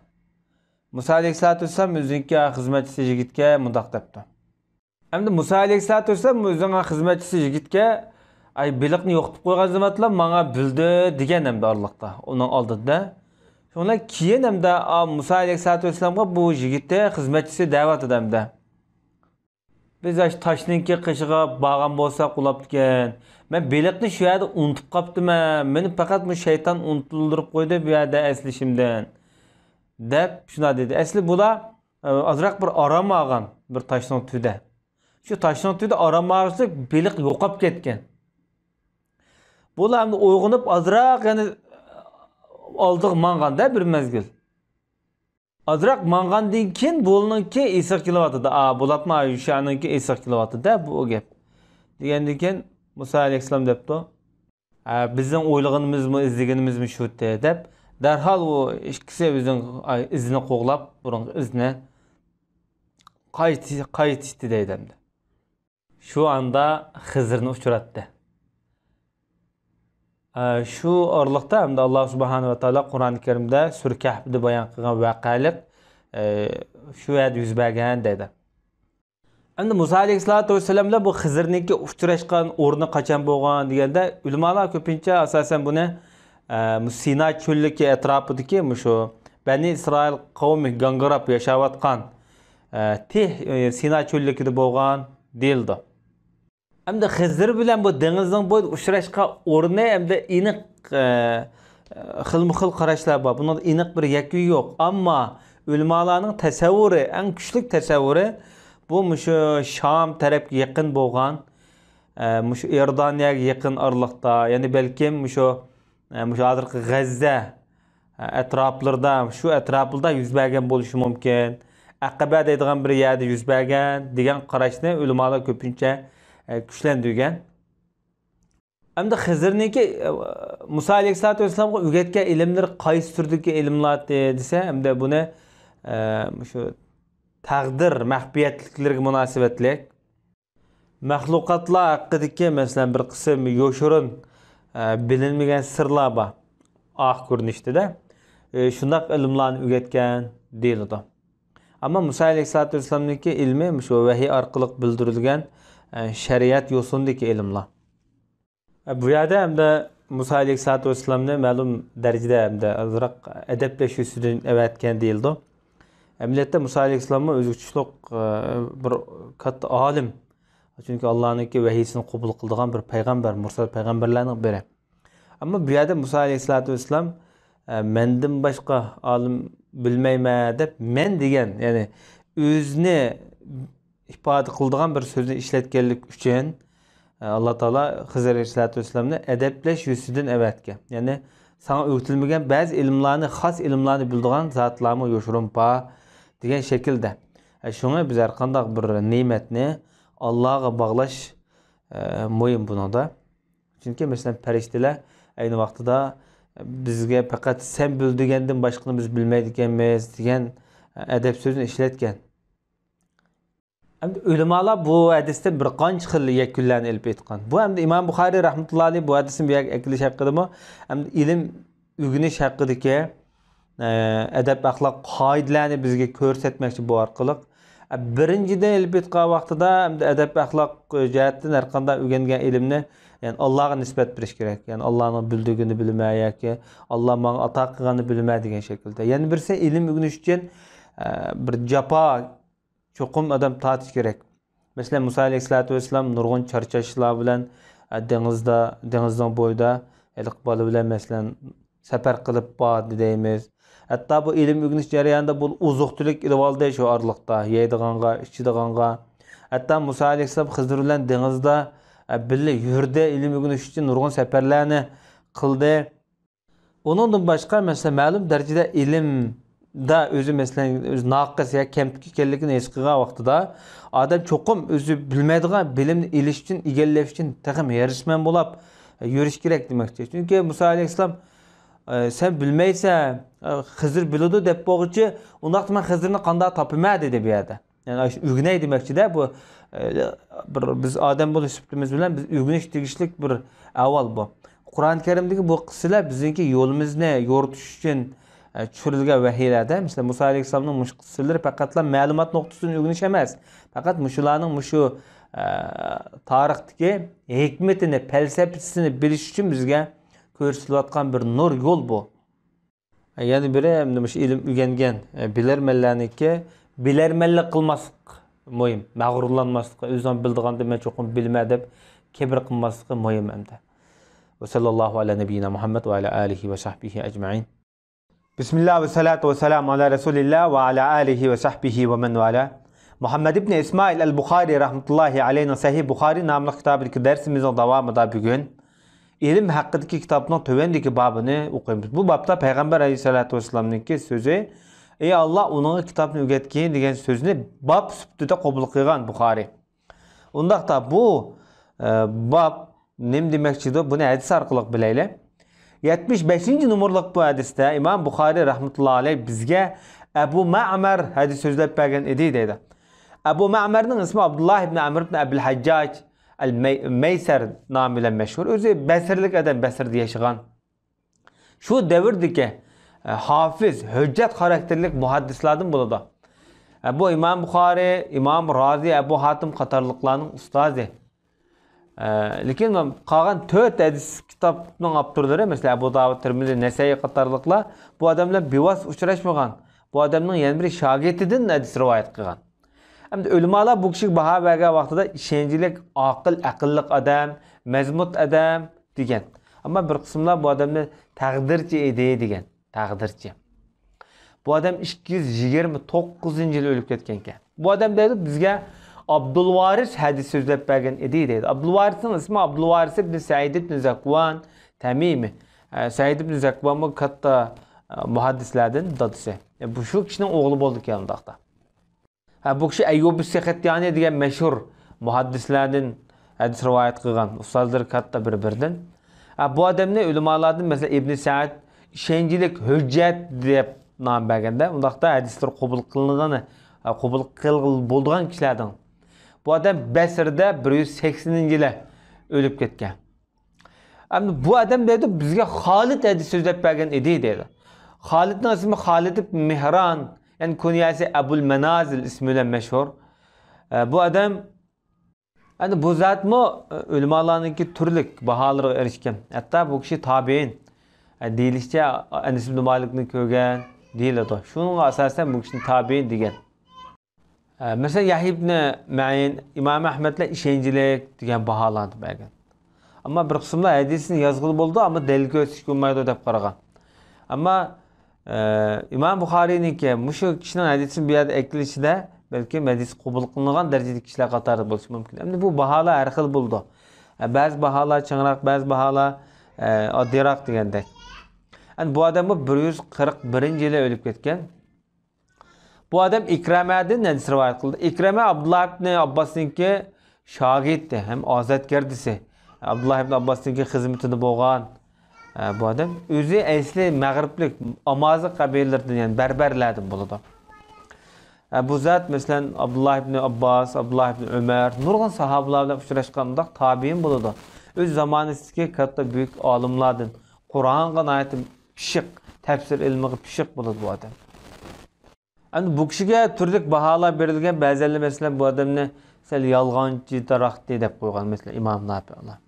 مۇسا ئەلەيھىسسالاتۇ ۋەسسالام ئۆزىنىڭكى خىزمەتچىسى يىگىتكە مۇنداق دەپتۇ. ئەمدى مۇسا ئەلەيھىسسالاتۇ ۋەسسالام ئۆزىنىڭ خىزمەتچىسى يىگىتكە، ئاي، بېلىقنى يوقىتىپ قويغان زامانلا ماڭا بىلدى دېگەن ئەمدى ئارىلىقتا، ئۇنىڭ ئالدىدا. شۇنىڭ كېيىن ئەمدى، ئا، مۇسا ئەلەيھىسسالاتۇ ۋەسسالامغا بۇ يىگىتى، خىزمەتچىسى دەۋاتىدۇ ئەمدى. بىز ئاشۇ تاشنىڭكى قېشىغا بارغان بولساق بولامدىكەن. مەن بېلىقنى شۇ يەردە ئۇنتۇپ قاپتىمەن. مېنى پەقەت مۇشۇ شەيتان ئۇنتۇلدۇرۇپ قويدى بۇ يەردە ئەسلىشىمدىن. دەپ شۇنداق دېدى. ئەسلى بۇلار، ئە، ئازراق بىر ئارام ئالغان بىر تاشنىڭ تۈۋىدە. شۇ تاشنىڭ تۈۋىدە ئارام ئالغۇچىلىك بېلىق يوقاپ كەتكەن. بۇلار ئەمدى ئويغىنىپ ئازراق يەنە ئالدىغا ماڭغاندا بىر مەزگىل. ئازراق ماڭغاندىن كېيىن بۇلىنىڭكى ئېسىغا كېلىۋاتىدۇ. ئا، بولاتما يۇشانىڭكى ئېسىغا كېلىۋاتىدۇ بۇ گەپ. دېگەندىن كېيىن مۇسا ئەلەيھىسسالام دەپتۇ. ھە، بىزنىڭ ئويلىغىنىمىزمۇ، ئىزدىگىنىمىزمۇ شۇتى، دەپ، دەرھال ئۇ ئىككىسى ئۆزىنىڭ، ئاي، ئىزىنى قوغلاپ، بۇرۇنقى ئىزىنى قايتى-، قايتىشتى دەيدۇ ئەمدى. شۇ ئاندا خىزىرنى ئۇچراتتى. ئە، شۇ ئارىلىقتا ئەمدى ئاللا سۇبھانەھۇ ۋە تائالا قۇرئان كەرىمدە سۈرە كەھپىدە بايان قىلغان ۋەقەلىك، ئە، شۇ يەردە يۈز بەرگەن دەيدۇ. ئەمدى مۇسا ئەلەيھىسسالاتۇ ۋەسسالام بىلەن بۇ خىزىرنىڭكى ئۇچراشقان ئورنى قاچان بولغان دېگەندە، ئۆلىمالار كۆپىنچە ئاساسەن بۇنى، ئە، سىنا چۆللۈكى ئەتراپىدىكى مۇشۇ بەنى ئىسرائىل قەۋمى گاڭگىراپ ياشاۋاتقان، ئە، تېھ، ئە، سىنا چۆللۈكىدە بولغان دېيىلىدۇ. ئەمدى خىزىر بىلەن بۇ دېڭىزنىڭ بويىدا ئۇچراشقان ئورنى ئەمدى ئېنىق، ئە، خىلمۇ خىل قاراشلار بار. بۇنىڭدا ئېنىق بىر يەكۈن يوق. ئەمما ئۆلىمالارنىڭ تەسەۋۋۇرى، ئەڭ كۈچلۈك تەسەۋۋۇرى، بۇ مۇشۇ شام تەرەپكە يېقىن بولغان، ئە، مۇشۇ ئىئوردانىيەگە يېقىن ئارىلىقتا، يەنى بەلكىم مۇشۇ، ئە، مۇشۇ ھازىرقى غەززە، ئەتراپلىرىدا، شۇ ئەتراپلىرىدا يۈز بەرگەن بولۇشى مۇمكىن. ئەقەبە دەيدىغان بىر يەردە يۈز بەرگەن دېگەن قاراشنى ئۆلىمالار كۆپىنچە، ئە، كۈچلەندۈرگەن. ئەمدى خىزىرنىڭكى، ئە، مۇسا ئەلەيھىسسالاتۇ ۋەسسالامغا ئۆگەتكەن ئىلىملىرى قايسى تۈردىكى ئىلىملار دېسە، ئەمدى بۇنى، ئە، مۇشۇ تەقدىر مەخپىيەتلىكلىرىگە مۇناسىۋەتلىك، مەخلۇقاتلار ھەققىدىكى، مەسىلەن، بىر قىسىم يوشۇرۇن، ئە، بىلىنمىگەن سىرلار بار. ئاق كۆرۈنۈشتىدە، ئە، شۇنداق ئىلىملارنى ئۆگەتكەن دېيىلىدۇ. ئەمما مۇسا ئەلەيھىسسالاتۇ ۋەسسالامنىڭكى ئىلمى مۇشۇ ۋەھىي ئارقىلىق بىلدۈرۈلگەن، ئە، شەرىئەت يوسۇنىدىكى ئىلىملار. ئە، بۇ يەردە ئەمدى مۇسا ئەلەيھىسسالاتۇ ۋەسسالامنى مەلۇم دەرىجىدە ئەمدى ئازراق ئەدەپلەش يۈزىسىدىن ئەۋەتكەن دېيىلىدۇ. ئەمەلىيەتتە مۇسا ئەلەيھىسسالاممۇ ئۆزىگە تۇشلۇق، ئە، بىر كاتتا ئالىم. چۈنكى ئاللانىڭكى ۋەھىيسىنى قوبۇل قىلىدىغان بىر پەيغەمبەر، مۇرسەل پەيغەمبەرلەرنىڭ بىرى. ئەمما بۇ يەردە مۇسا ئەلەيھىسسالاتۇ ۋەسسالام، ئە، «مەندىن باشقا ئالىم بىلمەيمەن» دەپ، «مەن» دېگەن، يەنى ئۆزىنى ئىپادە قىلىدىغان بىر سۆزنى ئىشلەتكەنلىك ئۈچۈن، ئە، ئاللا تائالا خىزىر ئەلەيھىسسالاتۇ ۋەسسالامنى ئەدەپلەش يۈزىسىدىن ئەۋەتكەن. يەنى ساڭا ئۆگىتىلمىگەن بەزى ئىلىملارنى، خاس ئىلىملارنى بىلىدىغان زاتلارمۇ يوشۇرۇن بار دېگەن شەكىلدە. ئە، شۇڭا بىز ھەر قانداق بىر نېمەتنى ئاللاغا باغلاش، ئە، مۇھىم بۇنىڭدا. چۈنكى، مەسىلەن، پەرىشتىلەر ئەينى ۋاقتىدا بىزگە پەقەت «سەن بىل» دېگەندىن باشقىنى بىز بىلمەيدىكەنمىز دېگەن ئەدەپ سۆزىنى ئىشلەتكەن. ئەمدى ئۆلىمالار بۇ ھەدىستىن بىر قانچە خىل يەكۈنلەرنى ئېلىپ ئېيتقان. بۇ ئەمدى ئىمام بۇخارىي رەھمەتۇللا ئەلەيھ بۇ ھەدىسنى بۇ يەرگە ئەكېلىش ھەققىدىمۇ، ئەمدى ئىلىم ئۆگىنىش ھەققىدىكى، ئە، ئەدەپ ئەخلاق قائىدىلەرنى بىزگە كۆرسەتمەكچى بۇ ئارقىلىق. ئە، بىرىنچىدىن، ئېلىپ ئېيتقان ۋاقتىدا، ئەمدى ئەدەپ ئەخلاق جەھەتتىن ھەر قانداق ئۆگەنگەن ئىلىمنى، يەنى ئاللاغا نىسبەت بېرىش كېرەك. يەنى ئاللانىڭ بىلدۈرگىنىنى بىلىمەن ياكى ئاللا ماڭا ئاتا قىلغاننى بىلىمەن دېگەن شەكىلدە. يەنە بىرسى، ئىلىم ئۆگىنىش ئۈچۈن، ئە، بىر جاپا چوقۇم ئادەم تارتىش كېرەك. مەسىلەن، مۇسا ئەلەيھىسسالاتۇ ۋەسسالام نۇرغۇن چارچاشلار بىلەن، ئە، دېڭىزدا، دېڭىزنىڭ بويىدا ھېلىقى بالا بىلەن، مەسىلەن، سەپەر قىلىپ باردى دەيمىز. ھەتتا بۇ ئىلىم ئۆگىنىش جەريانىدا بۇ ئوزۇق-تۈلۈك ئېلىۋالدى شۇ ئارىلىقتا. يەيدىغانغا، ئىچىدىغانغا. ھەتتا مۇسا ئەلەيھىسسالام خىزىر بىلەن دېڭىزدا، ئە، بىللە يۈردى، ئىلىم ئۆگىنىش ئۈچۈن نۇرغۇن سەپەرلەرنى قىلدى. ئۇنىڭدىن باشقا، مەسىلەن، مەلۇم دەرىجىدە ئىلىمدا ئۆزى، مەسىلەن، ئۆزى ناقىس يا كەمتۈك ئىكەنلىكىنى ھېس قىلغان ۋاقتىدا، ئادەم چوقۇم ئۆزى بىلمەيدىغان بىلىمنى ئېلىش ئۈچۈن، ئىگىلەش ئۈچۈن تېخىمۇ ھېرىسمەن بولاپ يۈرۈش كېرەك دېمەكچى. چۈنكى مۇسا ئەلەيھىسسالام، ئە، «سەن بىلمەيسەن، ئە، خىزىر بىلىدۇ» دەپ بولغۇچە، «ئۇنداقتا مەن خىزىرنى قانداق تاپىمەن؟» دېدى بۇ يەردە. يەنى ئاشۇ ئۆگىنەي دېمەكچىدە، بۇ، ئە، بىر بىز ئادەم بولۇش سۈپىتىمىز بىلەن بىز ئۆگىنىش تېگىشلىك بىر ئەھۋال بۇ. قۇرئان كەرىمدىكى بۇ قىسسىلەر بىزنىڭكى يولىمىزنى يورۇتۇش ئۈچۈن، ئە، چۈشۈرۈلگەن ۋەھىيلەردە، مىسالەن، مۇسا ئەلەيھىسسالامنىڭ مۇشۇ قىسسىلىرى پەقەتلا مەلۇمات نۇقتىسىدىن ئۆگىنىش ئەمەس، پەقەت مۇشۇلارنىڭ مۇشۇ، ئە، تارىختىكى ھېكمىتىنى، پەلسەپىسىنى بىلىش ئۈچۈن بىزگە كۆرسىتىلىۋاتقان بىر نۇر يول بۇ. يەنە بىرى، ئەمدى مۇشۇ ئىلىم ئۆگەنگەن، ئە، بىلەرمەنلەرنىڭكى بىلەرمەنلىك قىلماسلىق مۇھىم. مەغرۇرلانماسلىقى، ئۆزىنىڭ بىلىدىغاندا «مەن چوقۇم بىلىمەن» دەپ كىبىر قىلماسلىقى مۇھىم ئەمدى. وصلى الله على نبينا محمد وعلى آله وصحبه أجمعين. بسم الله والصلاة والسلام على رسول الله وعلى آله وصحبه ومن والاه. مۇھەممەد ئىبنى ئىسمائىل ئەل بۇخارىي رەھمەتۇللاھى ئەلەيھىنىڭ سەھىھ بۇخارىي ناملىق كىتابىدىكى دەرسىمىزنىڭ داۋامىدا بۈگۈن ئىلىم ھەققىدىكى كىتابنىڭ تۆۋەندىكى بابىنى ئوقۇيمىز. بۇ بابتا پەيغەمبەر ئەلەيھىسسالاتۇ ۋەسسالامنىڭكى سۆزى، «ئەي ئاللا، ئۇنىڭغا كىتابنى ئۆگەتكىن» دېگەن سۆزنى باب سۈپىتىدە قوبۇل قىلغان بۇخارىي. ئۇنداقتا بۇ، ئە، باب نېمە دېمەكچىدۇ؟ بۇنى ھەدىس ئارقىلىق بىلەيلى. يەتمىش بەشىنچى نومۇرلۇق بۇ ھەدىستە ئىمام بۇخارىي رەھمەتۇللا ئەلەيھ بىزگە ئەبۇ مەئمەر ھەدىس سۆزلەپ بەرگەن ئىدى دەيدۇ. ئەبۇ مەئمەرنىڭ ئىسمى ئابدۇللا ئىبن ئەمر ئىبن ئەبىل ھەججاج ئەل مەي-، مەيسەر نامى بىلەن مەشھۇر. ئۆزى بەسرىلىك ئادەم، بەسرىدە ياشىغان. شۇ دەۋردىكى، ئە، ھافىز، ھۆججەت خاراكتېرلىك مۇھەددىسلاردىن بولىدۇ. ئە، بۇ ئىمام بۇخارىي، ئىمام رازى، ئەبۇ ھاتىم قاتارلىقلارنىڭ ئۇستازى. ئە، لېكىن قالغان تۆت ھەدىس كىتابنىڭ ئاپتورلىرى، مەسىلەن، ئەبۇ داۋۇد، تىرمىزى، نەسەئىي قاتارلىقلار، بۇ ئادەملەر بىۋاسىتە ئۇچراشمىغان. بۇ ئادەمنىڭ يەنە بىر شاگىرتىدىن ھەدىس رىۋايەت قىلغان. ئەمدى ئۆلىمالار بۇ كىشىگە باھا بەرگەن ۋاقتىدا ئىشەنچلىك، ئاقىل، ئەقىللىق ئادەم، مەزمۇت ئادەم دېگەن. ئەمما بىر قىسىملار بۇ ئادەمنى تەقدىرچى ئىدى دېگەن. تەقدىرچى. بۇ ئادەم ئىككى يۈز يىگىرمە توققۇزىنچى يىلى ئۆلۈپ كەتكەنكەن. بۇ ئادەم دەيدۇ، بىزگە ئابدۇلۋارىس ھەدىس سۆزلەپ بەرگەن ئىدى دەيدۇ. ئابدۇلۋارىسنىڭ ئىسمى ئابدۇلۋارىس ئىبن سەئىد ئىبن زەكۋان تەمىمى. ئە، سەئىد ئىبن زەكۋانمۇ كاتتا، مۇھەددىسلەردىن دادىسى. بۇ شۇ كىشىنىڭ ئوغلى بولىدىكەن ئۇنداقتا. ھە، بۇ كىشى ئەييۇبۇس سەختىيانى دېگەن مەشھۇر مۇھەددىسلەردىن ھەدىس رىۋايەت قىلغان، ئۇستازلىرى كاتتا بىر-بىرىدىن. ھە، بۇ ئادەمنى ئۆلىمالاردىن، مەسىلەن، ئىبنى سەئەد ئىشەنچلىك ھۆججەت دەپ نام بەرگەندە، ئۇنداقتا ھەدىسلىرى قوبۇل قىلىنغىنى، ھە، قوبۇل قىل-، بولىدىغان كىشىلەردىن. بۇ ئادەم بەسرىدە بىر يۈز سەكسىنىنچى يىلى ئۆلۈپ كەتكەن. ئەمدى بۇ ئادەم دەيدۇ، بىزگە خالىد ھەدىس سۆزلەپ بەرگەن ئىدى دەيدۇ. خالىدنىڭ ئىسمى خالىد ئىبن مېھران، يەنى كۇنيەسى ئەبۇل مەنازىل ئىسمى بىلەن مەشھۇر. ئە، بۇ ئادەم، ئەمدى بۇ زاتمۇ، ئە، ئۆلىمالارنىڭكى تۈرلۈك باھالىرىغا ئېرىشكەن. ھەتتا بۇ كىشى تابىئىن. ئە، دېيىلىشىچە، ئەنەس ئىبن مالىكنى كۆرگەن دېيىلىدۇ. شۇنىڭغا ئاساسەن بۇ كىشىنى تابىئىن دېگەن. ئە، مەسىلەن، يەھيا ئىبنى مەئىن، ئىمام ئەھمەدلەر ئىشەنچلىك دېگەن باھالارنى بەرگەن. ئەمما بىر قىسىملار ھەدىسنى يازغىلى بولىدۇ، ئەمما دەلىل كۆرسىتىشكە بولمايدۇ دەپ قارىغان. ئەمما، ئە، ئىمام بۇخارىينىڭكى مۇشۇ كىشىنىڭ ھەدىسىنى بۇ يەردە ئەكېلىشىدە بەلكىم ھەدىس قوبۇل قىلىنغان دەرىجىدىكى كىشىلەر قاتارىدا بولۇشى مۇمكىن. ئەمدى بۇ باھالار ھەر خىل بولىدۇ. ئە، بەزى باھالار چىڭراق، بەزى باھالار، ئە، ئاددىيراق دېگەندەك. ئەمدى بۇ ئادەممۇ بىر يۈز قىرىق بىرىنچى يىلى ئۆلۈپ كەتكەن. بۇ ئادەم ئىكرەمەدىن ھەدىس رىۋايەت قىلدى. ئىكرەمە ئابدۇللا ئىبنى ئابباسنىڭكى شاگىرتى ھەم ئازادگەردىسى. ئابدۇللا ئىبنى ئابباسنىڭكى خىزمىتىدە بولغان، ئە، بۇ ئادەم. ئۆزى ئەسلى مەغرىبلىك، ئامازىغ قەبىلىلىرىدىن، يەنى بەربەرلەردىن بولىدۇ. ئە، بۇ زات، مەسىلەن، ئابدۇللا ئىبنى ئابباس، ئابدۇللا ئىبنى ئۆمەر، نۇرغۇن ساھابىلار بىلەن ئۇچراشقان، ئۇنداق تابىئىن بولىدۇ. ئۆز زامانىسىدىكى كاتتا بۈيۈك ئالىملاردىن، قۇرئانغا ناھايىتى پىششىق، تەپسىر ئىلمىغا پىششىق بولىدۇ بۇ ئادەم. ئەمدى بۇ كىشىگە تۈرلۈك باھالار بېرىلگەن، بەزىلەر، مەسىلەن، بۇ ئادەمنى سەل يالغانچى تارقىتى دەپ قويغان، مەسىلەن، ئىمام نافىئلار.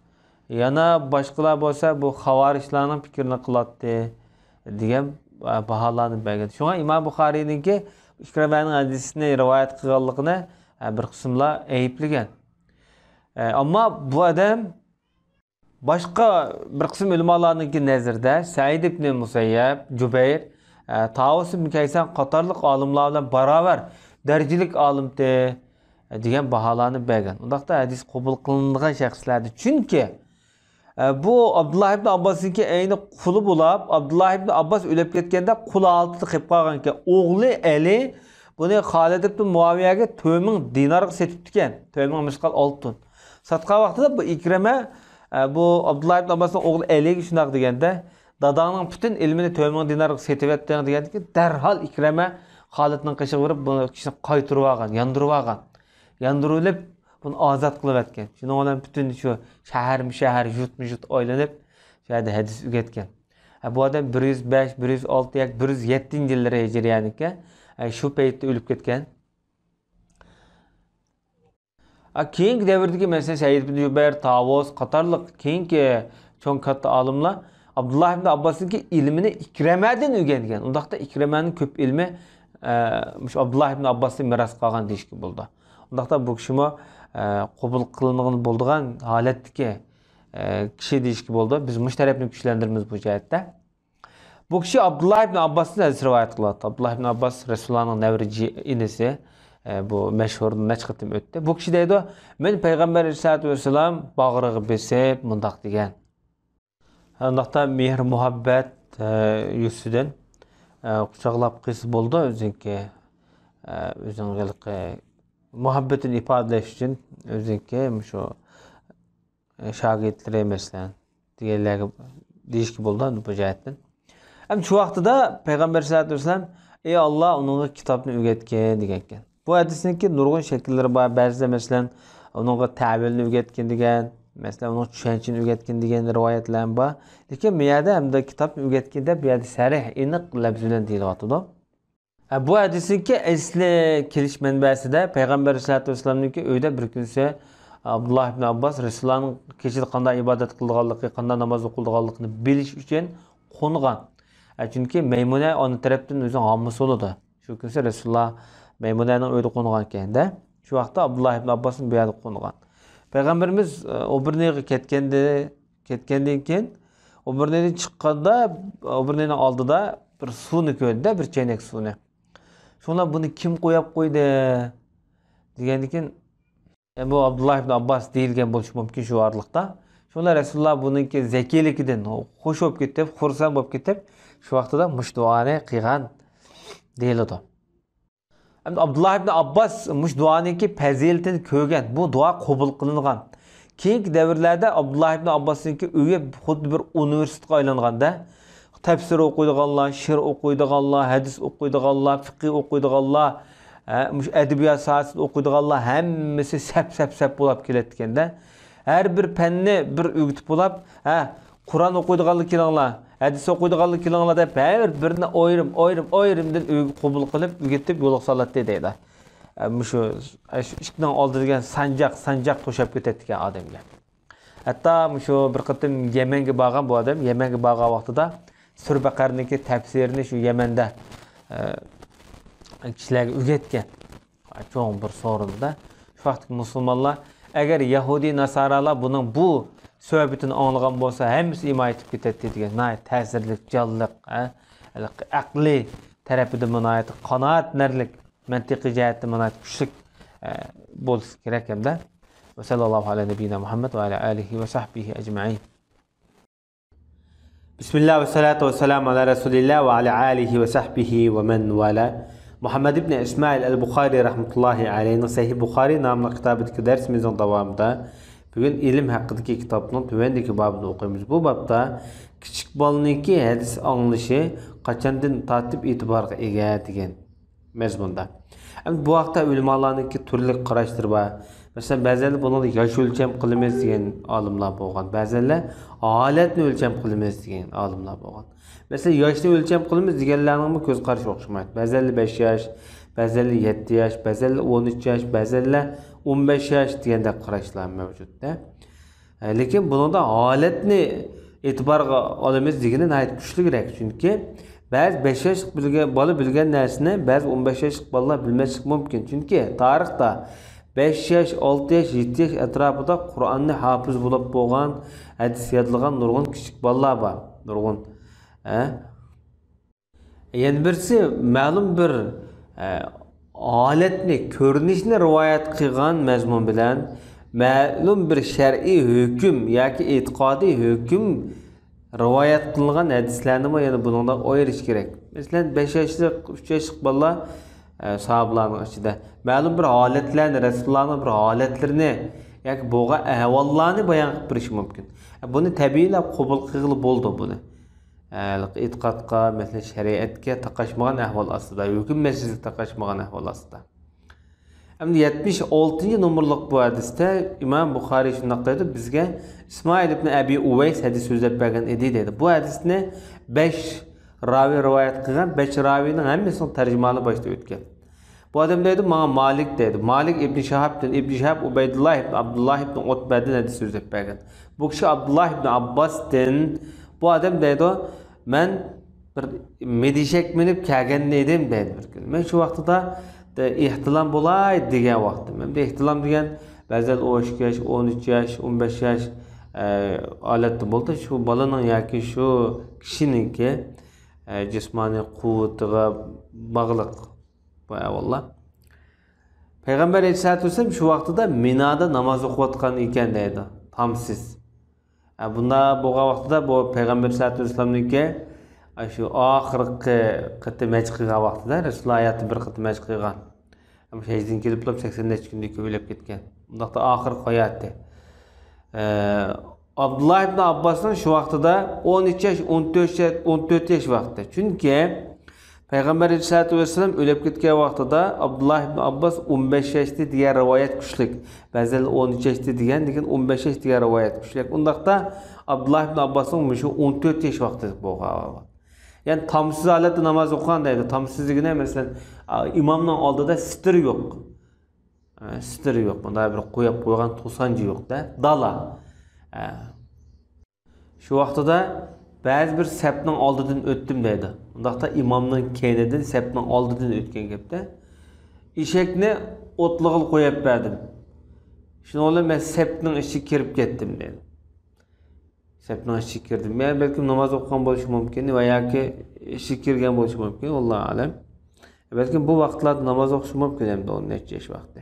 يەنە باشقىلار بولسا بۇ خاۋارىجلارنىڭ پىكرىنى قىلاتتى دېگەن، ئە، باھالارنى بەرگەن. شۇڭا ئىمام بۇخارىينىڭكى ئىكرىمەنىڭ ھەدىسىنى رىۋايەت قىلغانلىقىنى، ئە، بىر قىسىملار ئەيىبلىگەن. ئە، ئەمما بۇ ئادەم باشقا بىر قىسىم ئۆلىمالارنىڭكى نەزىرىدە سەئىد ئىبنى مۇسەييەب، جۇبەير، ئە، تاۋۇس ئىبنى كەيسان قاتارلىق ئالىملار بىلەن باراۋەر دەرىجىلىك ئالىمتى دېگەن باھالارنى بەرگەن. ئۇنداقتا ھەدىس قوبۇل قىلىنىدىغان شەخسلەردە. چۈنكى، ئە، بۇ ئابدۇللا ئىبنى ئابباسنىڭكى ئەينى قۇلى بولاپ، ئابدۇللا ئىبنى ئابباس ئۆلۈپ كەتكەندە قۇل ھالىتىدە قېلىپ قالغانىكەن. ئوغلى ئەلى بۇنى خالىد ئىبنى مۇئاۋىيەگە تۆت مىڭ دىنارغا سېتىپتىكەن. تۆت مىڭ مىسقال ئالتۇن. ساتقان ۋاقتىدا بۇ ئىكرىمە، ئە، بۇ ئابدۇللا ئىبنى ئابباسنىڭ ئوغلى ئەلىگە شۇنداق دېگەندە، داداڭنىڭ پۈتۈن ئىلمىنى تۆت مىڭ دىنارغا سېتىۋەتتىڭ دېگەندىن كېيىن، دەرھال ئىكرىمە خالىدنىڭ قېشىغا بېرىپ، بۇ كىشىنى قايتۇرۇۋالغان، ياندۇرۇۋالغان. ياندۇرۇۋېلىپ، بۇنى ئازاد قىلىۋەتكەن. شۇنىڭ بىلەن پۈتۈن شۇ شەھەرمۇ شەھەر، يۇرتمۇ يۇرت ئايلىنىپ، شۇ يەردە ھەدىس ئۆگەتكەن. ھە، بۇ ئادەم بىر يۈز بەش، بىر يۈز ئالتە ياكى بىر يۈز يەتتىنچى يىللىرى ھىجرىيەنىكەن. ھە، شۇ پەيتتە ئۆلۈپ كەتكەن. ھە، كېيىنكى دەۋردىكى، مەسىلەن، سەئىد ئىبن جۇبەير، تاۋۇس قاتارلىق كېيىنكى چوڭ كاتتا ئالىملار ئابدۇللا ئىبن ئابباسنىڭكى ئىلمىنى ئىكرىمەدىن ئۆگەنگەن. ئۇنداقتا ئىكرىمەنىڭ كۆپ ئىلمى، ئە، مۇشۇ ئابدۇللا ئىبن ئابباستىن مىراس قالغان دېيىشكە بولىدۇ. ئۇنداقتا بۇ كىشىمۇ، ئە، قوبۇل قىلىنغىلى بولىدىغان ھالەتتىكى، ئە، كىشى دېيىشكە بولىدۇ. بىز مۇشۇ تەرەپنى كۈچلەندۈرىمىز بۇ جەھەتتە. بۇ كىشى ئابدۇللا ئىبن ئابباستىن ھەدىس رىۋايەت قىلىۋاتىدۇ. ئابدۇللا ئىبن ئابباس رەسۇلۇللانىڭ نەۋرە جى-، ئىنىسى، ئە، بۇ مەشھۇر نەچچە قېتىم ئۆتتى. بۇ كىشى دەيدۇ، مېنى پەيغەمبەر ئەلەيھىسسالاتۇ ۋەسسالام باغرىغا بېسىپ مۇنداق دېگەن. ئۇنداقتا مېھىر مۇھەببەت، ئە، يۈزىسىدىن، ئە، قۇچاقلاپ قىلسا بولىدۇ ئۆزىنىڭكى، ئە، ئۆزىنىڭ ھېلىقى مۇھەببىتىنى ئىپادىلەش ئۈچۈن ئۆزىنىڭكى مۇشۇ شاگىرتلىرى، مەسىلەن، دېگەنلەرگە دېيىشكە بولىدۇ بۇ جەھەتتىن. ئەمدى شۇ ۋاقتىدا پەيغەمبەر سەللەللاھۇ ئەلەيھى ۋەسەللەم، ئى ئاللا، ئۇنىڭغا كىتابنى ئۆگەتكىن دېگەنكەن. بۇ ھەدىسنىڭكى نۇرغۇن شەكىللىرى بار. بەزىدە، مەسىلەن، ئۇنىڭغا تەۋىلنى ئۆگەتكىن دېگەن، مەسىلەن، ئۇنىڭغا چۈشەنچىنى ئۆگەتكىن دېگەن رىۋايەتلەرمۇ بار. لېكىن بۇ يەردە ھەمدە كىتابنى ئۆگەتكىن دەپ بۇ يەردە سەرىھ، ئېنىق لەپزى بىلەن دېيىلىۋاتىدۇ. ھە، بۇ ھەدىسنىڭكى ئەسلى كېلىش مەنبەسىدە پەيغەمبەر ئەلەيھىسسالاتۇ ۋەسسالامنىڭكى ئۆيىدە بىر كۈنسى ئابدۇللا ئىبن ئابباس رەسۇلۇللانىڭ كېچىدە قانداق ئىبادەت قىلىدىغانلىقى، قانداق ناماز ئوقۇلىدىغانلىقىنى بىلىش ئۈچۈن قونغان. ھە، چۈنكى مەيمۇنە ئانا تەرەپتىن ئۆزىنىڭ ھامىسى بولىدۇ. شۇ كۈنسى رەسۇلۇللا مەيمۇنەنىڭ ئۆيىدە قونغانكەن-دە. شۇ ۋاقىتتا ئابدۇللا ئىبن ئابباسمۇ بۇ يەردە قونغان. پەيغەمبىرىمىز، ئە، ئوبرىنىغا كەتكەندە، كەتكەندىن كېيىن، ئوبرىنىدىن چىققاندا، ئوبرىنىنىڭ ئالدىدا بىر سۇنى كۆردى، بىر چەينەك سۇنى. شۇڭا، بۇنى كىم قويۇپ قويدى؟ دېگەندىن كېيىن، ئە، بۇ ئابدۇللا ئىبن ئابباس دېيىلگەن بولۇشى مۇمكىن شۇ ئارىلىقتا. شۇڭا رەسۇلۇللا بۇنىڭكى زەكىيلىكىدىن خۇش بولۇپ كېتىپ، خۇرسەن بولۇپ كېتىپ، شۇ ۋاقتىدا مۇشۇ دۇئانى قىلغان دېيىلىدۇ. ئەمدى ئابدۇللا ئىبن ئابباس مۇشۇ دۇئانىڭكى پەزىلىتىنى كۆرگەن، بۇ دۇئا قوبۇل قىلىنغان. كېيىنكى دەۋرلەردە ئابدۇللا ئىبن ئابباسنىڭكى ئۆيى خۇددى بىر ئۇنىۋېرسىتېتقا ئايلانغاندا، تەپسىر ئوقۇيدىغانلار، شېئىر ئوقۇيدىغانلار، ھەدىس ئوقۇيدىغانلار، فىقھى ئوقۇيدىغانلار، ھە، مۇشۇ ئەدەبىيات ساھەسىدە ئوقۇيدىغانلار ھەممىسى سەپ، سەپ، سەپ بولاپ كېلەتتىكەندە، ھەر بىر پەننى بىر ئۆگىتىپ بولاپ، ھە، قۇرئان ئوقۇيدىغانلار كېلىڭلار، ھەدىس ئوقۇيدىغانلار كېلىڭلار دەپ، ھەر بىرىنى ئايرىم، ئايرىم، ئايرىمدىن ئۆيگە قوبۇل قىلىپ، ئۆگىتىپ يولغا سالاتتى دەيدۇ. ئە، مۇشۇ، ئە، شۇ ئىشىكنىڭ ئالدىدا دېگەن سانجاق، سانجاق توشاپ كېتەتتىكەن ئادەمگە. ھەتتا مۇشۇ بىر قېتىم يەمەنگە بارغان بۇ ئادەم، يەمەنگە بارغان ۋاقتىدا سۈرە بەقەرىنىڭكى تەپسىرىنى شۇ يەمەندە، ئە، كىشىلەرگە ئۆگەتكەن. چوڭ بىر سورۇندا. شۇ ۋاقىتتىكى مۇسۇلمانلار، ئەگەر يەھۇدىي ناسارالار بۇنىڭ بۇ سۆھبىتىنى ئاڭلىغان بولسا، ھەممىسى ئىمان ئېيتىپ كېتەتتى دېگەن ناھايىتى تەسىرلىك، جانلىق، ھە، ئەقلىي تەرەپىدىنمۇ ناھايىتى قانائەتلىنەرلىك، مەنتىقىي جەھەتتىن ناھايىتى كۈچلۈك، ئە، بولسا كېرەك ھەمدە. وصلى الله على نبينا محمد وعلى آله وصحبه أجمعين. بسم الله والصلاة والسلام على رسول الله وعلى آله وصحبه ومن والاه. مۇھەممەد ئىبنى ئىسمائىل ئەل بۇخارىي رەھمەتۇللاھى ئەلەيھىنىڭ سەھىھ بۇخارىي ناملىق كىتابىدىكى دەرسىمىزنىڭ داۋامىدا بۈگۈن ئىلىم ھەققىدىكى كىتابنىڭ تۆۋەندىكى بابىنى ئوقۇيمىز. بۇ بابتا كىچىك بالىنىڭكى ھەدىس ئاڭلىشى قاچاندىن تارتىپ ئېتىبارغا ئىگە دېگەن مەزمۇندا. ئەمدى بۇ ھەقتە ئۆلىمالارنىڭكى تۈرلۈك قاراشلىرى بار. مەسىلەن، بەزەنلەر بۇنىڭدا ياش ئۆلچەم قىلىمىز دېگەن ئالىملار بولغان. بەزەنلەر ھالەتنى ئۆلچەم قىلىمىز دېگەن ئالىملار بولغان. مەسىلەن، ياشنى ئۆلچەم قىلىمىز دېگەنلەرنىڭمۇ كۆز قارىشى ئوخشىمايدۇ. بەزەنلەر بەش ياش، بەزەنلەر يەتتە ياش، بەزەنلەر ئون ئۈچ ياش، بەزەنلەر ئون بەش ياش دېگەندەك قاراشلار مەۋجۇت-دە. ئە، لېكىن بۇنىڭدا ھالەتنى ئېتىبارغا ئالىمىز دېگىنى ناھايىتى كۈچلۈكرەك. چۈنكى بەزى بەش ياشلىق بىلگەن، بالا بىلگەن نەرسىنى بەزى ئون بەش ياشلىق بالىلار بىلمەسلىكى مۇمكىن. چۈنكى تارىختا بەش ياش، ئالتە ياش، يەتتە ياش ئەتراپىدا قۇرئاننى ھاپىز بولۇپ بولغان، ھەدىس يادلىغان نۇرغۇن كىچىك بالىلار بار. نۇرغۇن. ئە؟ يەنە بىرسى مەلۇم بىر، ئە، ھالەتنى، كۆرۈنۈشنى رىۋايەت قىلغان مەزمۇن بىلەن مەلۇم بىر شەرئىي ھۆكۈم ياكى ئېتىقادىي ھۆكۈم رىۋايەت قىلىنغان ھەدىسلەرنىمۇ يەنە بۇنىڭدا ئايرىش كېرەك. مەسىلەن، بەش ياشلىق، ئۈچ ياشلىق بالىلار، ئە، ساھابىلارنىڭ ئىچىدە مەلۇم بىر ھالەتلەرنى، رەسۇلۇللانىڭ بىر ھالەتلىرىنى ياكى بولغان ئەھۋاللارنى بايان قىلىپ بېرىشى مۇمكىن. ئە، بۇنى تەبىئىيلا قوبۇل قىلغىلى بولىدۇ بۇنى. ئە، ئېتىقادقا، مەسىلەن، شەرىئەتكە تاقاشمىغان ئەھۋال ئاستىدا، ھۆكۈم مەسىلىسىگە تاقاشمىغان ئەھۋال ئاستىدا. ئەمدى يەتمىش ئالتىنچى نومۇرلۇق بۇ ھەدىستە ئىمام بۇخارىي شۇنداق دەيدۇ، بىزگە ئىسمائىل ئىبن ئەبى ئۇۋەيس ھەدىس سۆزلەپ بەرگەن ئىدى دەيدۇ. بۇ ھەدىسنى بەش راۋى رىۋايەت قىلغان، بەش راۋىنىڭ ھەممىسىنىڭ تەرجىمىھالى باشتا ئۆتكەن. بۇ ئادەم دەيدۇ، ماڭا مالىك دەيدۇ. مالىك ئىبنى شاھابتىن، ئىبنى شاھاب ئۇبەيدۇللا ئىبنى ئابدۇللا ئىبنى ئۇتبەدىن ھەدىس سۆزلەپ بەرگەن. بۇ كىشى ئابدۇللا ئىبنى ئابباستىن، بۇ ئادەم دەيدۇ، مەن بىر مىدىشەك مىنىپ كەلگەن ئىدىم دەيدۇ بىر كۈنى. مەن شۇ ۋاقتىدا دە-، ئېھتىلام بولاي دېگەن ۋاقتىم. ئەمدى ئېھتىلام دېگەن بەزىلەر ئون ئىككى ياش، ئون ئۈچ ياش، ئون بەش ياش، ئە، ھالەتتە بولىدۇ. شۇ بالىنىڭ ياكى شۇ كىشىنىڭكى، ئە، جىسمانىي قۇۋۋىتىغا باغلىق. بۇ ئەھۋاللار. پەيغەمبەر ئەلەيھىسسالاتۇ ۋەسسالام شۇ ۋاقتىدا مىنادا ناماز ئوقۇۋاتقان ئىكەن دەيدۇ، تامسىز. ئە، بۇنداق بولغان ۋاقتىدا بۇ پەيغەمبەر ئەلەيھىسسالاتۇ ۋەسسالامنىڭكى، ئە، شۇ ئاخىرقى قېتىم ھەج قىلغان ۋاقتىدا، رەسۇلۇللا ھاياتىدا بىر قېتىم ھەج قىلغان. ئەمما ھەجدىن كېلىپلا سەكسەن نەچچە كۈندىن كۆپ ئۆلۈپ كەتكەن. بۇنداقتا ئاخىرقى ھاياتى. ئە، ئابدۇللا ئىبن ئابباسنىڭ شۇ ۋاقتىدا ئون ئۈچ ياش، ئون تۆت ياش، ئون تۆت ياش ۋاقتى. چۈنكى پەيغەمبەر ئەلەيھىسسالاتۇ ۋەسسالام ئۆلۈپ كەتكەن ۋاقتىدا ئابدۇللا ئىبن ئابباس ئون بەش ياشتى دېگەن رىۋايەت كۈچلۈك. بەزىلەر ئون ئۈچ ياشتى دېگەن، لېكىن ئون بەش ياش دېگەن رىۋايەت كۈچلۈك. ئۇنداقتا ئابدۇللا ئىبن ئابباسنىڭ مۇشۇ ئون تۆت ياش ۋاقتىدا بولغان. يەنى تامسىز ھالەتتە ناماز ئوقۇغان دەيدۇ. تامسىز دېگىنى، مەسىلەن، ئىمامنىڭ ئالدىدا ستىر يوق. ئە، ستىرى يوق، مۇنداق بىر قويۇپ قويغان توسانچى يوق-دە، دالا. ئە. شۇ ۋاقتىدا بەزى بىر سەپنىڭ ئالدىدىن ئۆتتۈم دەيدۇ. ئۇنداقتا ئىمامنىڭ كەينىدىن، سەپنىڭ ئالدىدىن ئۆتكەن گەپتە. ئېشەكنى ئوتلىغىلى قويۇپ بەردىم. شۇنىڭ بىلەن مەن سەپنىڭ ئىچىگە كىرىپ كەتتىم دەيدۇ. سەپنىڭ ئىچىگە كىردىم. يەنى بەلكىم ناماز ئوقۇغان بولۇشى مۇمكىن ۋە ياكى ئىچىگە كىرگەن بولۇشى مۇمكىن. ۋاللاھۇ ئەلەم. بەلكىم بۇ ۋاقىتلاردا ناماز ئوقۇشى مۇمكىن ئەمدى ئون نەچچە ياش ۋاقتى.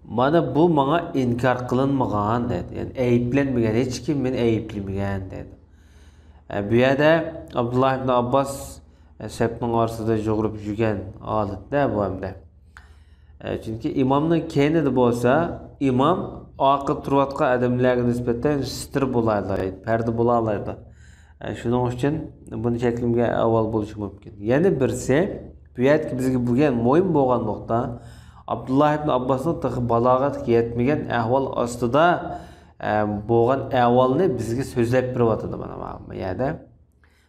مانا بۇ ماڭا ئىنكار قىلىنمىغان دەيدۇ. يەنى ئەيىبلەنمىگەن، ھېچكىم مېنى ئەيىبلىمىگەن دەيدۇ. ئە، بۇ يەردە ئابدۇللا ئىبن ئابباس، ئە، سەپنىڭ ئارىسىدا يۇغۇرۇپ يۈرگەن ھالەتتە بۇ ئەمدى. ئە، چۈنكى ئىمامنىڭ كەينىدە بولسا، ئىمام ئارقىدا تۇرۇۋاتقان ئادەملەرگە نىسبەتەن ستىر بولالايدۇ، پەردە بولالايدۇ. ئە، شۇنىڭ ئۈچۈن بۇنى چەكلىمىگە ئەھۋال بولۇشى مۇمكىن. يەنە بىرسى، بۇ يەردىكى بىزگە بۈگۈن مۇھىم بولغان نۇقتا، ئابدۇللا ئىبن ئابباسنىڭ تېخى بالاغەتكە يەتمىگەن ئەھۋال ئاستىدا، ئە، بولغان ئەھۋالنى بىزگە سۆزلەپ بېرىۋاتىدۇ مانا بۇ يەردە.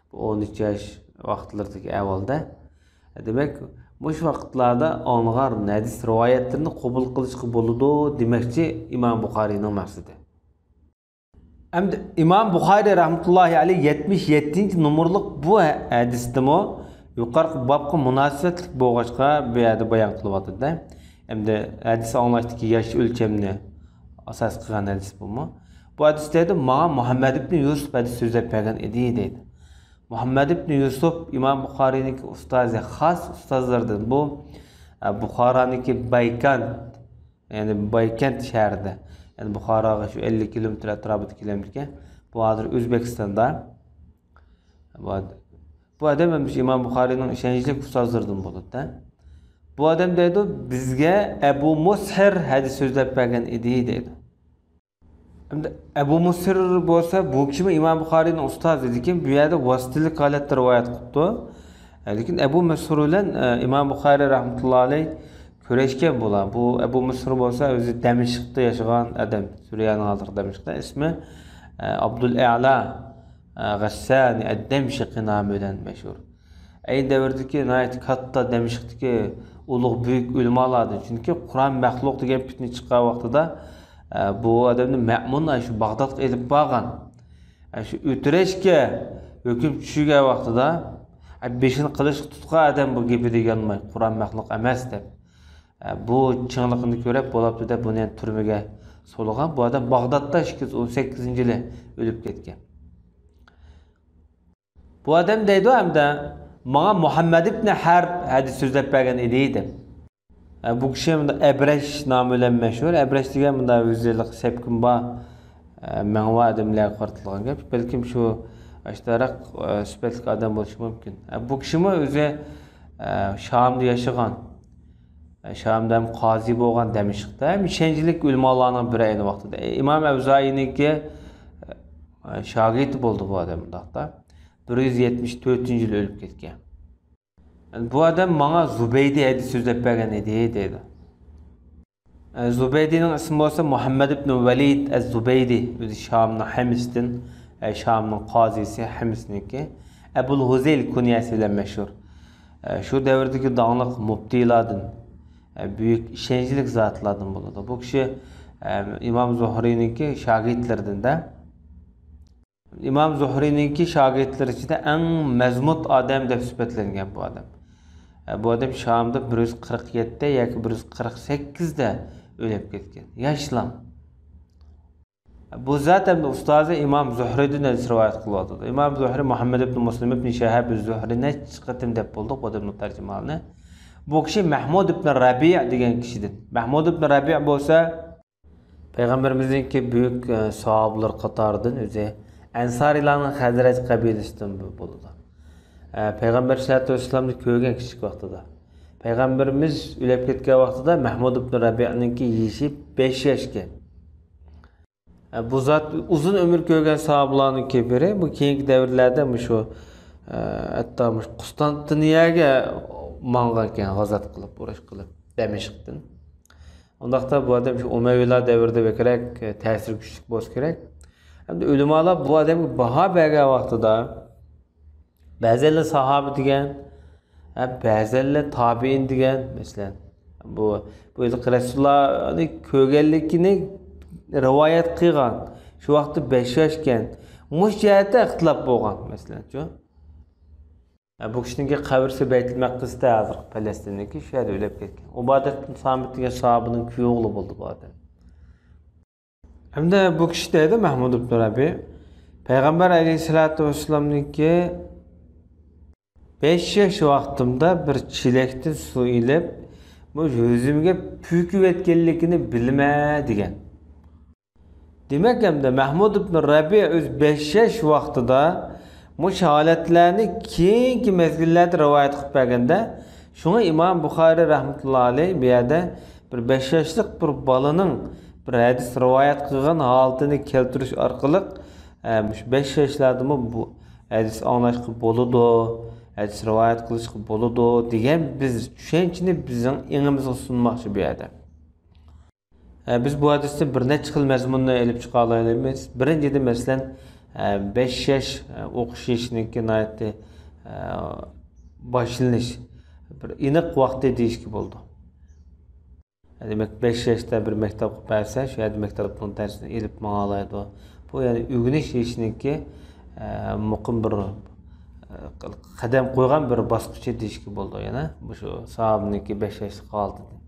بۇ ئون ئۈچ ياش ۋاقىتلىرىدىكى ئەھۋالدا. دېمەك، مۇشۇ ۋاقىتلاردا ئاڭلىغان ھەدىس رىۋايەتلىرىنى قوبۇل قىلىشقا بولىدۇ دېمەكچى ئىمام بۇخارىينىڭ مەقسىتى. ئەمدى ئىمام بۇخارىي رەھمەتۇللاھى ئەلەيھ يەتمىش يەتتىنچى نومۇرلۇق بۇ ھەدىستىمۇ يۇقىرىقى بابقا مۇناسىۋەتلىك بولغاچقا، بۇ يەردە بايان قىلىۋاتىدۇ. ئەمدى ھەدىس ئاڭلاشتىكى ياش ئۆلچەمنى ئاساس قىلغان ھەدىس بۇمۇ. بۇ ھەدىس دەيدۇ، ماڭا مۇھەممەد ئىبنى يۈسۈپ ھەدىس سۆزلەپ بەرگەن ئىدى دەيدۇ. مۇھەممەد ئىبنى يۈسۈپ ئىمام بۇخارىينىڭكى ئۇستازى، خاس ئۇستازلىرىدىن. بۇ، ئە، بۇخارانىڭكى بايكانت، يەنى بايكەنت شەھىرىدە، يەنى بۇخاراغا شۇ ئەللىك كىلومېتىر ئەتراپىدا كېلەمدىكەن. بۇ ھازىر ئۆزبېكىستاندا. بۇ ئاد-، بۇ ئادەم ھەم ئىمام بۇخارىينىڭ ئىشەنچلىك ئۇستازلىرىدىن بولىدۇ. بۇ ئادەم دەيدۇ، بىزگە ئەبۇ مۇسھىر ھەدىس سۆزلەپ بەرگەن ئىدى دەيدۇ. ئەمدى ئەبۇ مۇسھىر بولسا، بۇ كىشىمۇ ئىمام بۇخارىينىڭ ئۇستازى، لېكىن بۇ يەردە ۋاسىتىلىك ھالەتتە رىۋايەت قىپتۇ. لېكىن ئەبۇ مۇسھىر بىلەن، ئە، ئىمام بۇخارىي رەھمەتۇللا ئەلەيھ كۆرۈشكەن بۇلار. بۇ ئەبۇ مۇسھىر بولسا ئۆزى دەمىشقتا ياشىغان ئادەم، سۈرىيەنىڭ ھازىرقى دەمىشقتا. ئىسمى، ئە، ئابدۇل ئەلا، ئە، غەسسانى ئەد-دەمشىقى نامى بىلەن مەشھۇر. ئەينى دەۋردىكى ناھايىتى كاتتا دەمىشقتىكى ئۇلۇغ بۈيۈك ئۆلىمالاردىن. چۈنكى قۇرئان مەخلۇق دېگەن پىتنە چىققان ۋاقتىدا، ئە، بۇ ئادەمنى مەمۇن، ئە، شۇ باغدادقا ئېلىپ بارغان. ئە، شۇ ئۆتۈرەشكە ھۆكۈم چۈشۈرگەن ۋاقتىدا، ئە، بېشىنى قىلىچقا تۇتقان ئادەم بۇ گېپىدە يانماي، قۇرئان مەخلۇق ئەمەس دەپ. ئە، بۇ چىڭلىقىنى كۆرۈپ، بولاپتۇ دەپ بۇنى يەنە تۈرمىگە سولىغان. بۇ ئادەم باغدادتا ئىككى يۈز ئون سەككىزىنچى يىلى ئۆلۈپ كەتكەن. بۇ ئادەم دەيدۇ ھەمدە، ماڭا مۇھەممەد ئىبنى ھەرب ھەدىس سۆزلەپ بەرگەن ئىدى دەپ. ئە، بۇ كىشى مۇنداق ئەبرەش نامى بىلەن مەشھۇر. ئەبرەش دېگەن مۇنداق ئۆزى سەپكۈن بار، ئە، مەڭۋا ئادەملەرگە قارىتىلغان گەپ. بەلكىم شۇ ئاشتاراق، ئە، سۈپەتلىك ئادەم بولۇشى مۇمكىن. ئە، بۇ كىشىمۇ ئۆزى، ئە، شامدا ياشىغان. ئە، شامدا ھەم قازى بولغان دەمىشقتا. ھەم ئىشەنچلىك ئۆلىمالارنىڭ بىرى ئەينى ۋاقتىدا. ئىمام ئەۋزائىينىڭكى، ئە، شاگىرتى بولدى بۇ ئادەم مۇنداقتا. بىر يۈز يەتمىش تۆتىنچى يىلى ئۆلۈپ كەتكەن. بۇ ئادەم ماڭا زۇبەيدى ھەدىس سۆزلەپ بەرگەن ئىدى، دەيدۇ. ئە، زۇبەيدىنىڭ ئىسمى بولسا مۇھەممەد ئىبن ۋەلىد ئەز-زۇبەيدى، ئۆزى شامنىڭ ھەمسىدىن، ئە، شامنىڭ قازىسى ھەمسنىڭكى. ئەبۇل ھۇزەيل كۇنيەسى بىلەن مەشھۇر. ئە، شۇ دەۋردىكى داڭلىق مۇپتىلاردىن، ئە، بۈيۈك ئىشەنچلىك زاتلاردىن بولىدۇ. بۇ كىشى، ئە، ئىمام زۇھرىنىڭكى شاگىرتلىرىدىن-دە. ئىمام زۇھرىنىڭكى شاگىرتلىرى ئىچىدە ئەڭ مەزمۇت ئادەم دەپ سۈپەتلەنگەن بۇ ئادەم. ئە، بۇ ئادەم شامدا بىر يۈز قىرىق يەتتە ياكى بىر يۈز قىرىق سەككىزدە ئۆلۈپ كەتكەن. ياشلا. بۇ زات ھەمدە ئۇستازى ئىمام زۇھرىدىن ھەدىس رىۋايەت قىلىۋاتىدۇ. ئىمام زۇھرى مۇھەممەد ئىبن مۇسلىم ئىبن شىھاب زۇھرى نەچچە قېتىم دەپ بولدۇق بۇ ئادەمنىڭ تەرجىمىھالىنى. بۇ كىشى مەھمۇد ئىبن رەبىئە دېگەن كىشىدىن. مەھمۇد ئىبن رەبىئە بولسا پەيغەمبىرىمىزنىڭكى بۈيۈك، ئە، ساھابىلىرى قاتارىدىن ئۆزى ئەنسارىيلارنىڭ خەزرەج قەبىلىسىدىن بولىدۇ. ئە، پەيغەمبەر سەللەللاھۇ ئەلەيھى ۋەسەللەمنى كۆرگەن كىچىك ۋاقتىدا. پەيغەمبىرىمىز ئۆلۈپ كەتكەن ۋاقتىدا مەھمۇد ئىبن رەبىئەنىڭكى يېشى بەش ياشكەن. ئە، بۇ زات ئۇزۇن ئۆمۈر كۆرگەن ساھابىلارنىڭكى بىرى. بۇ كېيىنكى دەۋرلەردە مۇشۇ، ئە، ھەتتا مۇشۇ قۇستانتىنىيەگە ماڭغانكەن، غازات قىلىپ، ئۇرۇش قىلىپ، دەمىشقتىن. ئۇنداقتا بۇ ئادەم شۇ ئۇمەۋىيلار دەۋرىدە بەكرەك، ئە، تەسىرى كۈچلۈك بولسا كېرەك. ھەمدە ئۆلىمالار بۇ ئادەمگە باھا بەرگەن ۋاقتىدا، بەزەنلەر ساھابە دېگەن، ھە، بەزەنلەر تابىئىن دېگەن، مەسىلەن. بۇ، بۇ ھېلىقى رەسۇلۇللانى كۆرگەنلىكىنى رىۋايەت قىلغان. شۇ ۋاقىتتا بەش ياشكەن. مۇشۇ جەھەتتە ئىختىلاپ بولغان، مەسىلەن، شۇ. ھە، بۇ كىشىنىڭكى قەبرىسى بەيتۇل مەقدىستە، ھازىرقى پەلەستىندىكى، شۇ يەردە ئۆلۈپ كەتكەن. ئۇبادەت ئىبن سامىت دېگەن ساھابىنىڭ كۈيئوغلى بولدى بۇ ئادەم. ھەمدە بۇ كىشى دەيدۇ، مەھمۇد ئىبن رەبىئە، پەيغەمبەر ئەلەيھىسسالاتۇ ۋەسسالامنىڭكى بەش ياش ۋاقتىمدا بىر چېلەكتىن سۇ ئېلىپ، يۈزۈمگە پۈكۈۋەتكەنلىكىنى بىلىمەن دېگەن. دېمەك، ئەمدى مەھمۇد ئىبن رەبىئە ئۆزى بەش ياش ۋاقتىدا مۇشۇ ھالەتلەرنى كېيىنكى مەزگىللەردە رىۋايەت قىلىپ بەرگەندە، شۇڭا ئىمام بۇخارىي رەھمەتۇللا ئەلەيھ بۇ يەردە بىر بەش ياشلىق بىر بالىنىڭ بىر ھەدىس رىۋايەت قىلغان ھالىتىنى كەلتۈرۈش ئارقىلىق، ئە، مۇشۇ بەش ياشلاردىمۇ بۇ ھەدىس ئاڭلاشقا بولىدۇ، ھەدىس رىۋايەت قىلىشقا بولىدۇ دېگەن بىز چۈشەنچىنى بىزنىڭ ئېڭىمىزغا سۇنماقچى بۇ يەردە. ئە، بىز بۇ ھەدىستىن بىر نەچچە خىل مەزمۇننى ئېلىپ چىقالايمىز. بىرىنچىدىن، مەسىلەن، ئە، بەش ياش، ئە، ئوقۇش يېشىنىڭكى ناھايىتى، ئە، باشلىنىش، بىر ئېنىق ۋاقتى دېيىشكە بولىدۇ. دېمەك، بەش ياشتا بىر مەكتەپكە بەرسە، شۇ يەردە مەكتەپنىڭ دەرسىنى ئېلىپ ماڭالايدۇ. بۇ، يەنى ئۆگىنىش يېشىنىڭكى، ئە، مۇقىم بىر، ئە، قەدەم قويغان بىر باسقۇچى دېيىشكە بولىدۇ. يەنە مۇشۇ ساھابىنىڭكى بەش ياشلىق ھالىتىدىن.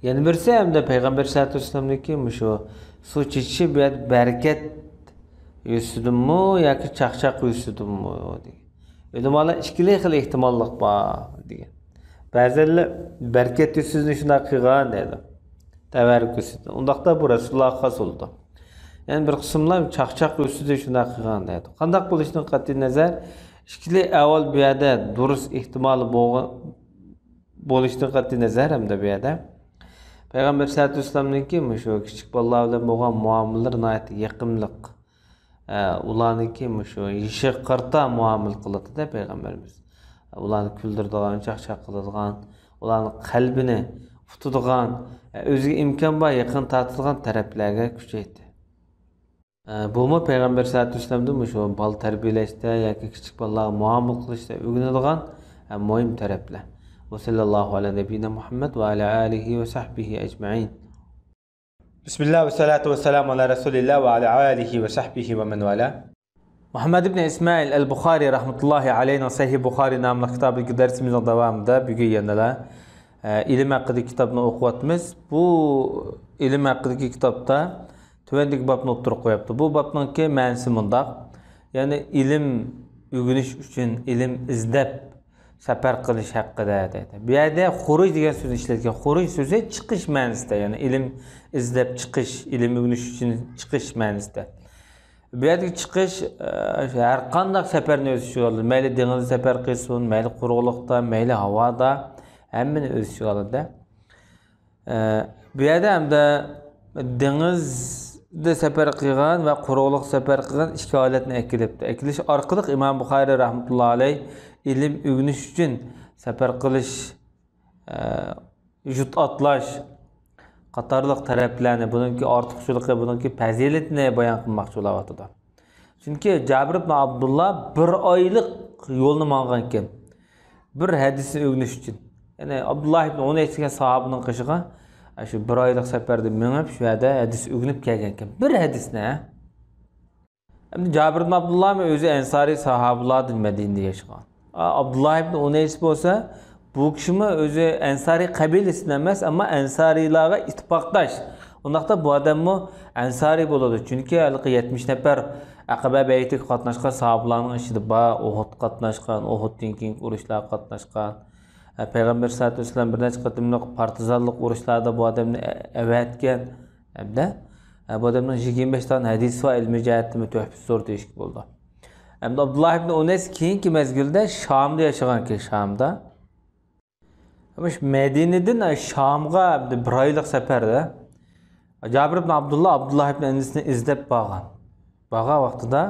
يەنە بىرسى ھەمدە پەيغەمبەر سەللەللاھۇ ئەلەيھى ۋەسەللەمنىڭكى مۇشۇ سۇ چېچىشى بۇ يەردە بەرىكەت يۈزىسىدىنمۇ ياكى چاقچاق يۈزىسىدىنمۇ دېگەن. ئۆلىمالار ئىككىلا خىل ئېھتىماللىق بار دېگەن. بەزىلەر بەرىكەت يۈزىسىدىن شۇنداق قىلغان دەيدۇ. تەۋەررۇك يۈزىسىدىن. ئۇنداقتا بۇ رەسۇلۇللاھقا خاس بولىدۇ. يەنە بىر قىسىملار چاقچاق يۈزىسىدىن شۇنداق قىلغان دەيدۇ. قانداق بولۇشىدىن قەتئىينەزەر، ئىككىلى ئەھۋال بۇ يەردە دۇرۇس ئېھتىمالى بولغان بولۇشتىن قەتئىينەزەر، ھەمدە بۇ يەردە پەيغەمبەر سەللەللاھۇ ئەلەيھى ۋەسەللەمنىڭكى مۇشۇ كىچىك بالىلار بىلەن بولغان مۇئامىلىلىرى ناھايىتى يېقىملىق. ئە، ئۇلارنىڭكى مۇشۇ يېشىغا قارىتا مۇئامىلە قىلاتتى-دە پەيغەمبىرىمىز. ئۇلارنى كۈلدۈرىدىغان، چاقچاق قىلىدىغان، ئۇلارنىڭ قەلبىنى ئۇتىدىغان، ئە، ئۆزىگە ئىمكان بار يېقىن تارتىدىغان تەرەپلەرگە كۈچەيتتى. ئە، بۇمۇ پەيغەمبەر سەللەللاھۇ ئەلەيھى ۋەسەللەمدىن مۇشۇ بالا تەربىيەلەشتە ياكى كىچىك بالىلارغا مۇئامىلە قىلىشتا ئۆگىنىدىغان، ئە، مۇھىم تەرەپلەر. ۋە سەللەللاھۇ ئەلە نەبىييىنا مۇھەممەد ۋە ئەلە ئالىھى ۋە سەھبىھى ئەجمەئىن. بىسمىللا ۋە سالاتۇ ۋە سالامۇ ئەلە رەسۇلىللا ۋە ئەلە ئالىھى ۋە سەھبىھى ۋە مەن ۋەلا. مۇھەممەد ئىبنى ئىسمائىل ئەل بۇخارى رەھمەتۇللاھى ئەلەيھىنىڭ سەھىھ بۇخارى ناملىق كىتابىدىكى دەرسىمىزنىڭ داۋامىدا بۈگۈن يەنىلا، ئە، ئىلىم ھەققىدىكى كىتابنى ئوقۇۋاتىمىز. بۇ ئىلىم ھەققىدىكى كىتابتا تۆۋەندىكى بابنى ئوتتۇرىغا قويۇپتۇ. بۇ بابنىڭكى مەنىسى مۇنداق. يەنى ئىلىم ئۆگىنىش ئۈچۈن، ئىلىم ئىزدەپ سەپەر قىلىش ھەققىدە دەيدۇ. بۇ يەردە خۇرۇج دېگەن سۆزنى ئىشلەتكەن. خۇرۇج سۆزى چىقىش مەنىسىدە، يەنى ئىلىم ئىزدەپ چىقىش، ئىلىم ئۆگىنىش ئۈچۈن چىقىش مەنىسىدە. بۇ يەردىكى چىقىش، ئە، ھەر قانداق سەپەرنى ئۆز ئىچىگە ئالىدۇ. مەيلى دېڭىزدا سەپەر قىلسۇن، مەيلى قۇرۇقلۇقتا، مەيلى ھاۋادا، ھەممىنى ئۆز ئىچىگە ئالىدۇ. ئە، بۇ يەردە ھەمدە دېڭىزدا سەپەر قىلغان ۋە قۇرۇقلۇق سەپەر قىلغان ئىككى ھالەتنى ئەكېلىپتۇ. ئەكېلىش ئارقىلىق ئىمام بۇخارىي رەھمەتۇللا ئەلەيھ ئىلىم ئۆگىنىش ئۈچۈن سەپەر قىلىش، ئە، يۇرت ئاتلاش قاتارلىق تەرەپلەرنى، بۇنىڭكى ئارتۇقچىلىقى، بۇنىڭكى پەزىلىتىنى بايان قىلماقچى بولاۋاتىدۇ. چۈنكى جابىر ئىبن ئابدۇللا بىر ئايلىق يولنى ماڭغانكەن، بىر ھەدىسنى ئۆگىنىش ئۈچۈن. يەنى ئابدۇللا ئىبن ئۇنەيس دېگەن ساھابىنىڭ قېشىغا شۇ بىر ئايلىق سەپەردە مېڭىپ، شۇ يەردە ھەدىس ئۆگىنىپ كەلگەنكەن. بىر ھەدىسنى، ھە؟ ئەمدى جابىر ئىبن ئابدۇللامۇ ئۆزى ئەنسارىي ساھابىلاردىن مەدىنىدە ياشىغان. ئا، ئابدۇللا ئىبن ئۇنەيس بولسا، بۇ كىشىمۇ ئۆزى ئەنسارىي قەبىلىسىدىن ئەمەس، ئەمما ئەنسارىيلارغا ئىتتىپاقداش. ئۇنداقتا بۇ ئادەممۇ ئەنسارىي بولىدۇ. چۈنكى ھېلىقى يەتمىش نەپەر ئەقەبە بەيئىتىگە قاتناشقان ساھابىلارنىڭ ئىچىدە بار، ئۇھۇد قاتناشقان، ئۇھۇدتىن كېيىنكى ئۇرۇشلارغا قاتناشقان. ئە، پەيغەمبەر سەللەللاھۇ ئەلەيھى ۋەسەللەم بىر نەچچە قېتىملىق پارتىزانلىق ئۇرۇشلاردا بۇ ئادەمنى ئە-، ئەۋەتكەن. ھەمدە، ئە، بۇ ئادەمنىڭ يىگىرمە بەش دانە ھەدىسى بار، ئىلمىي جەھەتتىمۇ تۆھپىسى زور دېيىشكە بولىدۇ. ئەمدى ئابدۇللا ئىبن ئۇنەيس كېيىنكى مەزگىلدە شامدا ياشىغانكەن، شامدا. ئەمما شۇ مەدىنىدىن شامغا بىر ئايلىق سەپەردە جابىر ئىبن ئابدۇللا، ئابدۇللا ئىبن ئەنەسنى ئىزدەپ بارغان. بارغان ۋاقتىدا،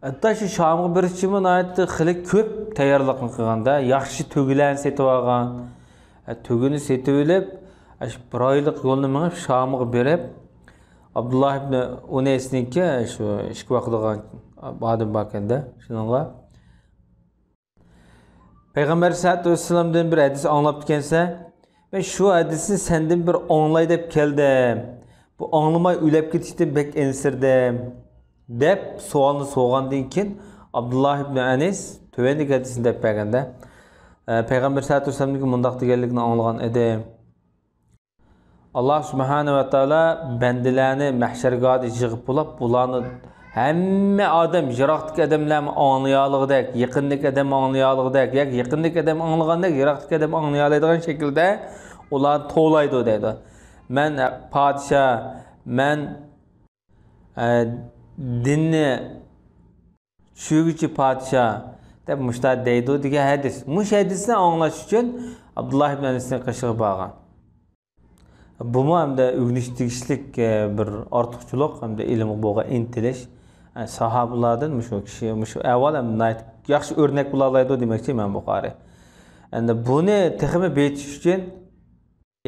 ھەتتا شۇ شامغا بېرىشىمۇ ناھايىتى خېلى كۆپ تەييارلىقنى قىلغاندا، ياخشى تۆگىلەرنى سېتىۋالغان. ئە، تۆگىنى سېتىۋېلىپ، ئە، شۇ بىر ئايلىق يولنى مېڭىپ، شامغا بېرىپ، ئابدۇللا ئىبن ئۇنەيسنىڭكى، شۇ ئىشىك باقىدىغان ئادەم باركەندە، شۇنىڭغا، پەيغەمبەر سەللەللاھۇ ئەلەيھى ۋەسەللەمدىن بىر ھەدىس ئاڭلاپتىكەنسەن، مەن شۇ ھەدىسنى سەندىن بىر ئاڭلاي دەپ كەلدىم. بۇ ئاڭلىماي ئۆلۈپ كېتىشتىن بەك ئەنسىرىدىم، دەپ سوئالنى سورىغاندىن كېيىن، ئابدۇللا ئىبن ئەنەس تۆۋەندىكى ھەدىسنى دەپ بەرگەندە، ئە، پەيغەمبەر سەللەللاھۇ ئەلەيھى ۋەسەللەمنىڭكى مۇنداق دېگەنلىكىنى ئاڭلىغان ئىدىم. ئاللا سۇبھانەھۇ ۋە تائالا بەندىلەرنى مەھشەرگاھىدا يىغىپ بولاپ، بۇلارنى ھەممە ئادەم، يىراقتىكى ئادەملەرمۇ ئاڭلىيالىغۇدەك، يېقىندىكى ئادەم ئاڭلىيالىغۇدەك، ياكى يېقىندىكى ئادەم ئاڭلىغاندەك يىراقتىكى ئادەم ئاڭلىيالايدىغان شەكىلدە ئۇلارنى توۋلايدۇ دەيدۇ. مەن پادىشاھ، مەن، ئە، دىننى چۈشۈرگۈچى پادىشاھ دەپ مۇشۇنداق دەيدۇ دېگەن ھەدىس. مۇشۇ ھەدىسنى ئاڭلاش ئۈچۈن ئابدۇللا ئىبن ئەنەسنىڭ قېشىغا بارغان. بۇمۇ ھەمدە ئۆگىنىش تېگىشلىك، ئە، بىر ئارتۇقچىلىق ھەمدە ئىلىمغا بولغان ئىنتىلىش. ئە، ساھابىلاردىن مۇشۇ كىشى، مۇشۇ ئەھۋال ھەم ناھايىتى ياخشى ئۆرنەك بولالايدۇ دېمەكچى ئىمام بۇخارىي. ئەمدى بۇنى تېخىمۇ بېيىتىش ئۈچۈن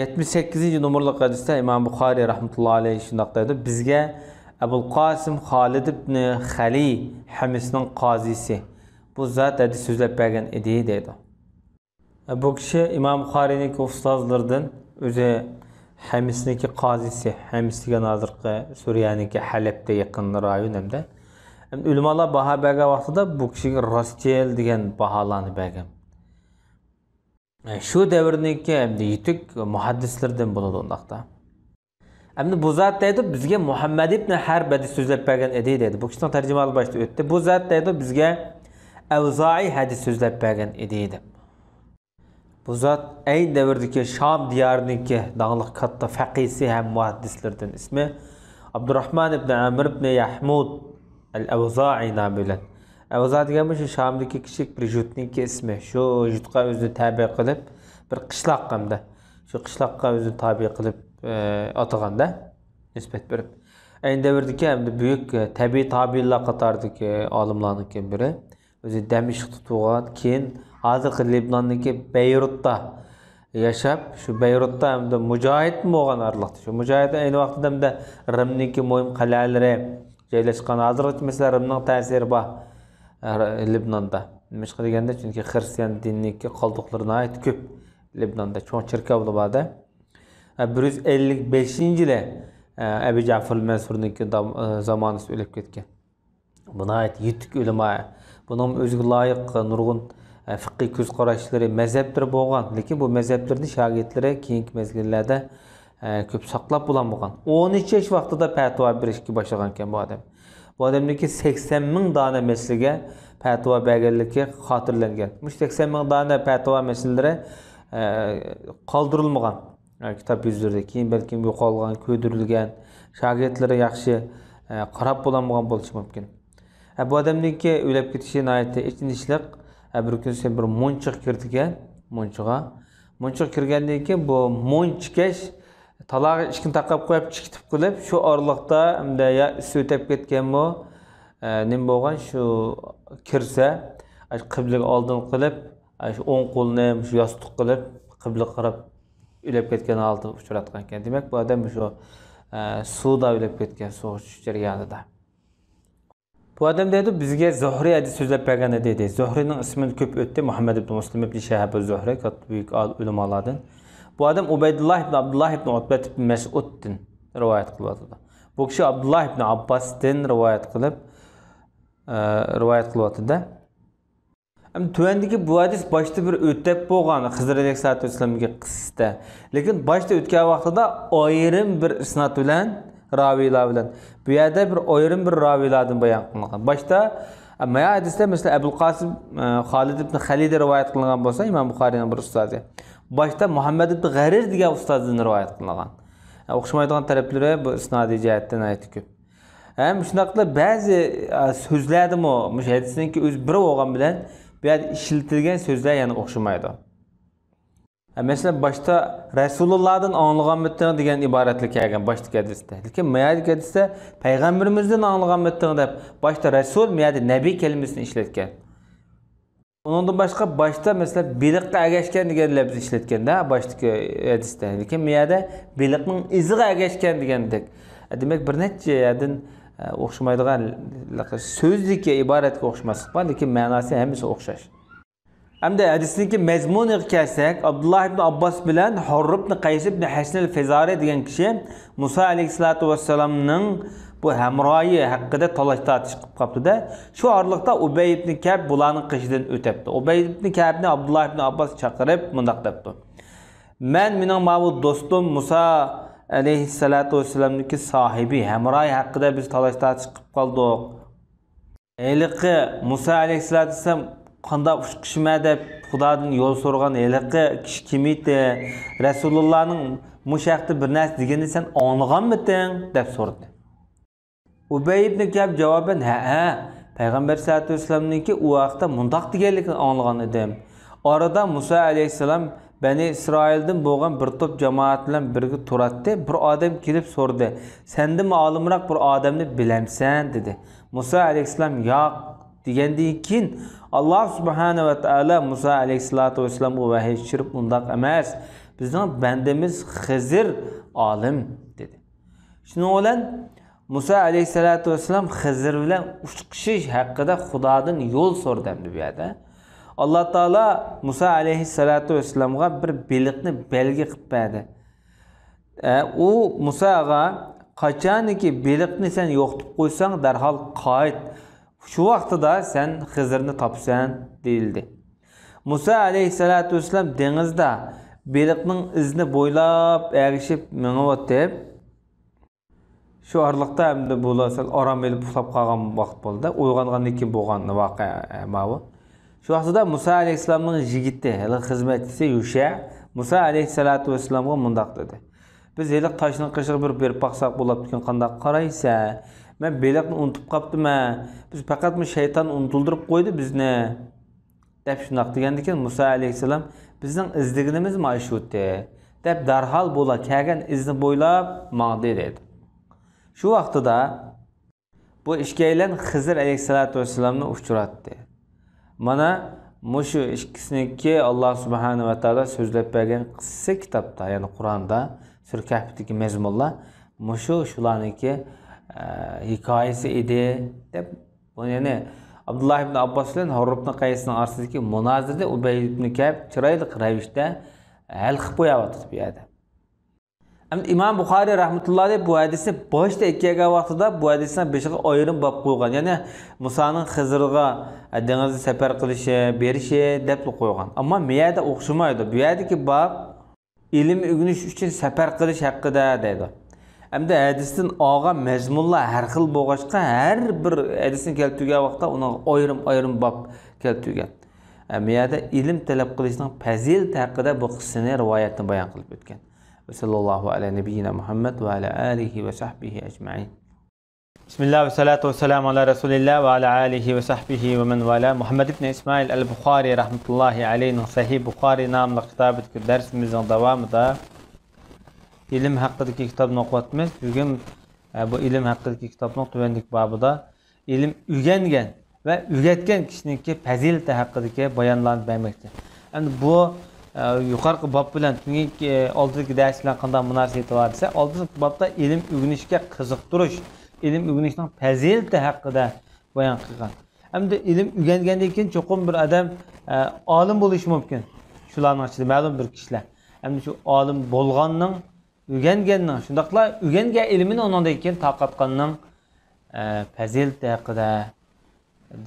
يەتمىش سەككىزىنچى نومۇرلۇق ھەدىستە ئىمام بۇخارىي رەھمەتۇللا ئەلەيھ شۇنداق دەيدۇ، بىزگە ئەبۇل قاسىم خالىد ئىبنى خەلى ھەمسنىڭ قازىسى بۇ زات ھەدىس سۆزلەپ بەرگەن ئىدى دەيدۇ. بۇ كىشى ئىمام بۇخارىينىڭكى ئۇستازلىرىدىن، ئۆزى ھەمسنىڭكى قازىسى، ھەمس دېگەن ھازىرقى سۈرىيەنىڭكى ھەلەبكە يېقىن رايون ھەمدە. ئۆلىمالار باھا بەرگەن ۋاقتىدا بۇ كىشىگە راستچىل دېگەن باھالارنى بەرگەن. شۇ دەۋرنىڭكى ھەمدە يېتۈك مۇھەددىسلىرىدىن بولىدۇ ئۇنداقتا. ئەمدى بۇ زات دەيدۇ، بىزگە مۇھەممەد ئىبنى ھەرب ھەدىس سۆزلەپ بەرگەن ئىدى دەيدۇ. بۇ كىشىنىڭ تەرجىمىھالى باشتا ئۆتتى. بۇ زات دەيدۇ، بىزگە ئەۋزائى ھەدىس سۆزلەپ بەرگەن ئىدى دەپ. بۇ زات ئەينى دەۋردىكى شام دىيارىنىڭكى داڭلىق كاتتا فەقىسى ھەم مۇھەددىسلىرىدىن. ئىسمى ئابدۇراخمان ئىبنى ئەمر ئىبنى يەھمۇد ئەل ئەۋزائى نامى بىلەن. ئەۋزا دېگەن بۇ شۇ شامدىكى كىچىك بىر يۇرتنىڭكى ئىسمى. شۇ يۇرتقا ئۆزىنى تەبە قىلىپ، بىر قىشلاق ھەمدە شۇ قىشلاققا ئۆزىنى تابىئ قىلىپ، ئە، ئاتىغاندا نىسبەت بېرىپ. ئەينى دەۋردىكى ھەمدە بۈيۈك، ئە، تەبىئىي تابىئىنلار قاتارىدىكى ئالىملارنىڭكى بىرى. ئۆزى دەمىشقتا تۇغان، كېيىن ھازىرقى لىبناندىكى بەيرۇتتا ياشاپ، شۇ بەيرۇتتا ھەمدە مۇجاھىدمۇ بولغان ئارىلىقتا. شۇ مۇجاھىد ئەينى ۋاقتىدا ھەمدە رىمنىڭكى مۇھىم قەلئەلىرى جايلاشقان. ھازىرغىچە مەسىلەن رىمنىڭ تەسىرى بار، ئە، لىبناندا. نېمىشقا دېگەندە، چۈنكى خىرىستىيان دىنىنىڭكى قالدۇقلىرى ناھايىتى كۆپ لىبناندا. چوڭ چېركاۋلار بار-دە. ئە، بىر يۈز ئەللىك بەشىنچى يىلى، ئە، ئەبى جەفەر مەنسۇرنىڭكى دام-، ئە، زامانىسىدا ئۆلۈپ كەتكەن. بۇ ناھايىتى يېتىك ئۆلىما. بۇنىڭ ئۆزىگە لايىق نۇرغۇن، ئە، فىقھىي كۆز قاراشلىرى، مەزھەپلىرى بولغان. لېكىن بۇ مەزھەپلىرىنى شاگىرتلىرى كېيىنكى مەزگىللەردە، ئە، كۆپ ساقلاپ بولالمىغان. ئون ئۈچ ياش ۋاقتىدا پەتىۋا بېرىشكە باشلىغانىكەن بۇ ئادەم. بۇ ئادەمنىڭكى سەكسەن مىڭ دانە مەسىلىگە پەتىۋا بەرگەنلىكى خاتىرىلەنگەن. مۇشۇ سەكسەن مىڭ دانە پەتىۋا مەسىلىلىرى، ئە، قالدۇرۇلمىغان. ئە، كىتاب يۈزلىرىدە، كېيىن بەلكىم يوقالغان، كۆيدۈرۈلگەن، شاگىرتلىرى ياخشى، ئە، قاراپ بولالمىغان بولۇشى مۇمكىن. ئە، بۇ ئادەمنىڭكى ئۆلۈپ كېتىشى ناھايىتى ئېچىنىشلىق. ئە، بىر كۈنسى بىر مۇنچىغا كىرىدىكەن، مۇنچىغا. مۇنچىغا كىرگەندىن كېيىن بۇ مۇنچىكەش تالاغا ئىشىكنى تاقاپ قويۇپ، چىقىپ قېلىپ، شۇ ئارىلىقتا ئەمدى يا ئىسسى ئۆتەپ كەتكەنمۇ، ئە، نېمە بولغان، شۇ كىرسە، ئاشۇ قىبلىگە ئالدىن قىلىپ، ئاشۇ ئوڭ قولىنى مۇشۇ ياستۇق قىلىپ، قىبلىگە قاراپ ئۆلۈپ كەتكەن ھالىتىگە ئۇچراتقان ئىكەن. دېمەك، بۇ ئادەم مۇشۇ، ئە، سۇدا ئۆلۈپ كەتكەن، سۇغا چۈشۈش جەريانىدا. بۇ ئادەم دەيدۇ، بىزگە زۇھرى ھەدىس سۆزلەپ بەرگەن ئىدى، دەيدۇ. زۇھرىنىڭ ئىسمىنى كۆپ ئۆتتى، مۇھەممەد ئىبن مۇسلىم ئىبن شىھاب زۇھرى، كاتتا بۈيۈك ئال-، ئۆلىمالاردىن. بۇ ئادەم ئۇبەيدۇللا ئىبن ئابدۇللا ئىبن ئۇتبەت ئىبن مەسئۇدتىن رىۋايەت قىلىۋاتىدۇ. بۇ كىشى ئابدۇللا ئىبن ئابباستىن رىۋايەت قىلىپ، ئە، رىۋايەت قىلىۋاتىدۇ. ئەمدى تۆۋەندىكى بۇ ھەدىس باشتا بىر ئۆتەپ بولغان خىزىر ئەلەيھىسسالاتۇ ۋەسسالامنىڭكى قىسسىسىدە. لېكىن باشتا ئۆتكەن ۋاقتىدا ئايرىم بىر ئىسناد بىلەن، راۋىيلار بىلەن. بۇ يەردە بىر ئايرىم بىر راۋىيلاردىن بايان قىلىنغان. باشتا، ئە، مايا ھەدىستە، مەسىلەن، ئەبۇل قاسىم، ئە، خالىد ئىبن خەلىدە رىۋايەت قىلىنغان بولسا، ئىمام بۇخارىينىڭ بىر ئۇستازى. باشتا مۇھەممەد ئىبن غەرىر دېگەن ئۇستازدىن رىۋايەت قىلىنغان. ئە، ئوخشىمايدىغان تەرەپلىرى بۇ ئىسنادىي جەھەتتىن ناھايىتى كۆپ. ھەم شۇنداقلا بەزى، ئە، سۆزلەردىمۇ مۇشۇ ھەدىسنىڭكى ئۆزى بىر بولغان بىلەن، بۇ يەردە ئىشلىتىلگەن سۆزلەر يەنە ئوخشىمايدۇ. ئە، مەسىلەن، باشتا رەسۇلۇللادىن ئاڭلىغانمىتىڭ دېگەن ئىبارەتلا كەلگەن باشتىكى ھەدىستە. لېكىن مايادىكى ھەدىستە پەيغەمبىرىمىزدىن ئاڭلىغانمىتىڭ دەپ، باشتا رەسۇل، مايادە نەبىي كەلىمىسىنى ئىشلەتكەن. ئۇنىڭدىن باشقا، باشتا، مەسىلەن، بېلىققا ئەگەشكەن دېگەن لەپزنى ئىشلەتكەندە، باشتىكى ھەدىستە. لېكىن بۇ يەردە بېلىقنىڭ ئىزىغا ئەگەشكەن دېگەندەك. دېمەك، بىر نەچچە يەردىن، ئە، ئوخشىمايدىغان، سۆزدىكى ئىبارەتكە ئوخشىماسلىق بار، لېكىن مەناسى ھەممىسى ئوخشاش. ئەمدى ھەدىسنىڭكى مەزمۇنىغا كەلسەك، ئابدۇللا ئىبن ئابباس بىلەن ھۇرر ئىبن قەيس ئىبن ھەسنىل فىزارى دېگەن كىشى مۇسا ئەلەيھىسسالاتۇ ۋەسسالامنىڭ بۇ ھەمراھى ھەققىدە تالاش-تارتىش قىلىپ قاپتۇ-دە، شۇ ئارىلىقتا ئۇبەي ئىبن كەب بۇلارنىڭ قېشىدىن ئۆتەپتۇ. ئۇبەي ئىبن كەبنى ئابدۇللا ئىبن ئابباس چاقىرىپ مۇنداق دەپتۇ، مەن، مېنىڭ ماۋۇ دوستۇم مۇسا ئەلەيھىسسالاتۇ ۋەسسالامنىڭكى ساھىبى، ھەمراھى ھەققىدە بىز تالاش-تارتىش قىلىپ قالدۇق. ھېلىقى مۇسا ئەلەيھىسسالاتۇ ۋەسسالام قانداق ئۇچقۇچىمەن دەپ خۇدادىن يول سورىغان ھېلىقى كىشى كىم ئىدى؟ رەسۇلۇللانىڭ مۇشۇ ھەقتە بىر نەرسە دېگىنىنى سەن ئاڭلىغانمىتىڭ؟ دەپ سورىدى. ئۇبەي ئىبنى كەئب جاۋابەن، ھەئە، پەيغەمبەر سەللەللاھۇ ئەلەيھى ۋەسەللەمنىڭكى ئۇ ھەقتە مۇنداق دېگەنلىكىنى ئاڭلىغان ئىدىم. ئارىدا مۇسا ئەلەيھىسسالام بەنى ئىسرائىلدىن بولغان بىر توپ جامائەت بىلەن بىرگە تۇراتتى. بىر ئادەم كېلىپ سورىدى، سەندىنمۇ ئالىمراق بىر ئادەمنى بىلەمسەن؟ دېدى. مۇسا ئەلەيھىسسالام ياق دېگەندىن كېيىن، ئاللا سۇبھانە ۋە تائالا مۇسا ئەلەيھىسسالاتۇ ۋەسسالامغا ۋەھىي چۈشۈرۈپ، ئۇنداق ئەمەس، بىزنىڭ بەندىمىز خىزىر ئالىم، دېدى. شۇنىڭ بىلەن مۇسا ئەلەيھىسسالاتۇ ۋەسسالام خىزىر بىلەن ئۇچقۇچىش ھەققىدە خۇدادىن يول سورىدى ئەمدى بۇ يەردە. ئاللا تائالا مۇسا ئەلەيھىسسالاتۇ ۋەسسالامغا بىر بېلىقنى بەلگە قىلىپ بەردى. ئە، ئۇ مۇساغا، قاچانكى بېلىقنى سەن يوقىتىپ قويساڭ، دەرھال قايت. شۇ ۋاقتىدا سەن خىزىرنى تاپىسەن، دېيىلدى. مۇسا ئەلەيھىسسالاتۇ ۋەسسالام دېڭىزدا بېلىقنىڭ ئىزىنى بويلاپ ئەگىشىپ مېڭىۋاتىپ، شۇ ئارىلىقتا ئەمدى بۇلار سەل ئارام ئېلىپ ئۇخلاپ قالغان ۋاقىت بولدى. ئويغانغاندىن كېيىن بولغان ۋەقە، ئە، ماۋۇ. شۇ ۋاقتىدا مۇسا ئەلەيھىسسالامنىڭ يىگىتى، ھېلىقى خىزمەتچىسى يۇشە مۇسا ئەلەيھىسسالاتۇ ۋەسسالامغا مۇنداق دېدى، بىز ھېلىقى تاشنىڭ قېشىغا بىر بېرىپ باقساق بولامدىكىن، قانداق قارايسەن؟ مەن بېلىقنى ئۇنتۇپ قاپتىمەن. بىز پەقەتمۇ شەيتان ئۇنتۇلدۇرۇپ قويدى بىزنى. دەپ شۇنداق دېگەندىكىن، مۇسا ئەلەيھىسسالام، بىزنىڭ ئىزدىگىنىمىز مانا شۇتى، دەپ دەرھال بۇلار كەلگەن ئىزنى بويلاپ ماڭدى، دەيدۇ. شۇ ۋاقتىدا بۇ ئىككىيلەن خىزىر ئەلەيھىسسالاتۇ ۋەسسالامنى ئۇچراتتى. مانا مۇشۇ ئىككىسىنىڭكى ئاللا سۇبھانە ۋە تائالا سۆزلەپ بەرگەن قىسسە كىتابتا، يەنى قۇرئاندا، سۈرە كەھفتىكى مەزمۇنلار مۇشۇ شۇلارنىڭكى، ئە، ھېكايىسى ئىدى، دەپ بۇ، يەنى ئابدۇللا ئىبن ئابباس بىلەن ھۇرر ئىبن قەيسنىڭ ئارىسىدىكى مۇنازىرىدە ئۇبەي ئىبن كەئب چىرايلىق رەۋىشتە ھەل قىلىپ قويۇۋاتىدۇ بۇ يەردە. ئەمدى ئىمام بۇخارىي رەھمەتۇللا ئەلەيھ بۇ ھەدىسنى باشتا ئەكەلگەن ۋاقتىدا بۇ ھەدىسنىڭ بېشىغا ئايرىم باب قويغان. يەنى مۇسانىڭ خىزىرغا، ئە، دېڭىزدا سەپەر قىلىشى، بېرىشى دەپلا قويغان. ئەمما بۇ يەردە ئوخشىمايدۇ. بۇ يەردىكى باب ئىلىم ئۆگىنىش ئۈچۈن سەپەر قىلىش ھەققىدە دەيدۇ. ئەمدى ھەدىستىن ئالغان مەزمۇنلار ھەر خىل بولغاچقا، ھەر بىر ھەدىسنى كەلتۈرگەن ۋاقىتتا ئۇنىڭغا ئايرىم-ئايرىم باب كەلتۈرگەن. ئە، بۇ يەردە ئىلىم تەلەپ قىلىشنىڭ پەزىلىتى ھەققىدە بۇ قىسسىنى، رىۋايەتنى بايان قىلىپ ئۆتكەن. ۋە سەللەللاھۇ ئەلە نەبىييىنا مۇھەممەد ۋە ئەلە ئالىھى ۋە سەھبىھى ئەجمەئىن. بىسمىللا ۋە سالاتۇ ۋە سالامۇ ئالا رەسۇلىللا ۋە ئالا ئالىھى ۋە سەھبىھى ۋە مەن ۋالا. مۇھەممەد ئىبن ئىسمائىل ئەل بۇخارىي رەھمەتۇللاھى ئەلەيھنىڭ سەھىھ بۇخارىي ناملىق كىتابىدىكى دەرسىمىزنىڭ داۋامىدا ئىلىم ھەققىدىكى كىتابنى ئوقۇۋاتىمىز. بۈگۈن، ئە، بۇ ئىلىم ھەققىدىكى كىتابنىڭ تۆۋەندىكى بابىدا ئىلىم ئۆگەنگەن ۋە ئۆگەتكەن كىشىنىڭكى پەزىلىتى ھەققىدىكى بايانلارنى بەرمەكچى. ئەمدى بۇ، ئە، يۇقىرىقى باب بىلەن تۈنۈگۈنكى، ئە، ئالدىدىكى دەرس بىلەن قانداق مۇناسىۋىتى بار دېسە، ئالدىدىكى بابتا ئىلىم ئۆگىنىشكە قىزىقتۇرۇش، ئىلىم ئۆگىنىشنىڭ پەزىلىتى ھەققىدە بايان قىلغان. ئەمدى ئىلىم ئۆگەنگەندىن كېيىن چوقۇم بىر ئادەم، ئە، ئالىم بولۇشى مۇمكىن. شۇلارنىڭ ئىچىدە مەلۇم بىر كىشىلەر. ئەمدى شۇ ئالىم بولغاننىڭ، ئۆگەنگەننىڭ، شۇنداقلا ئۆگەنگەن ئىلمىنى ئۇنىڭدىن كېيىن تارقاتقاننىڭ، ئە، پەزىلىتى ھەققىدە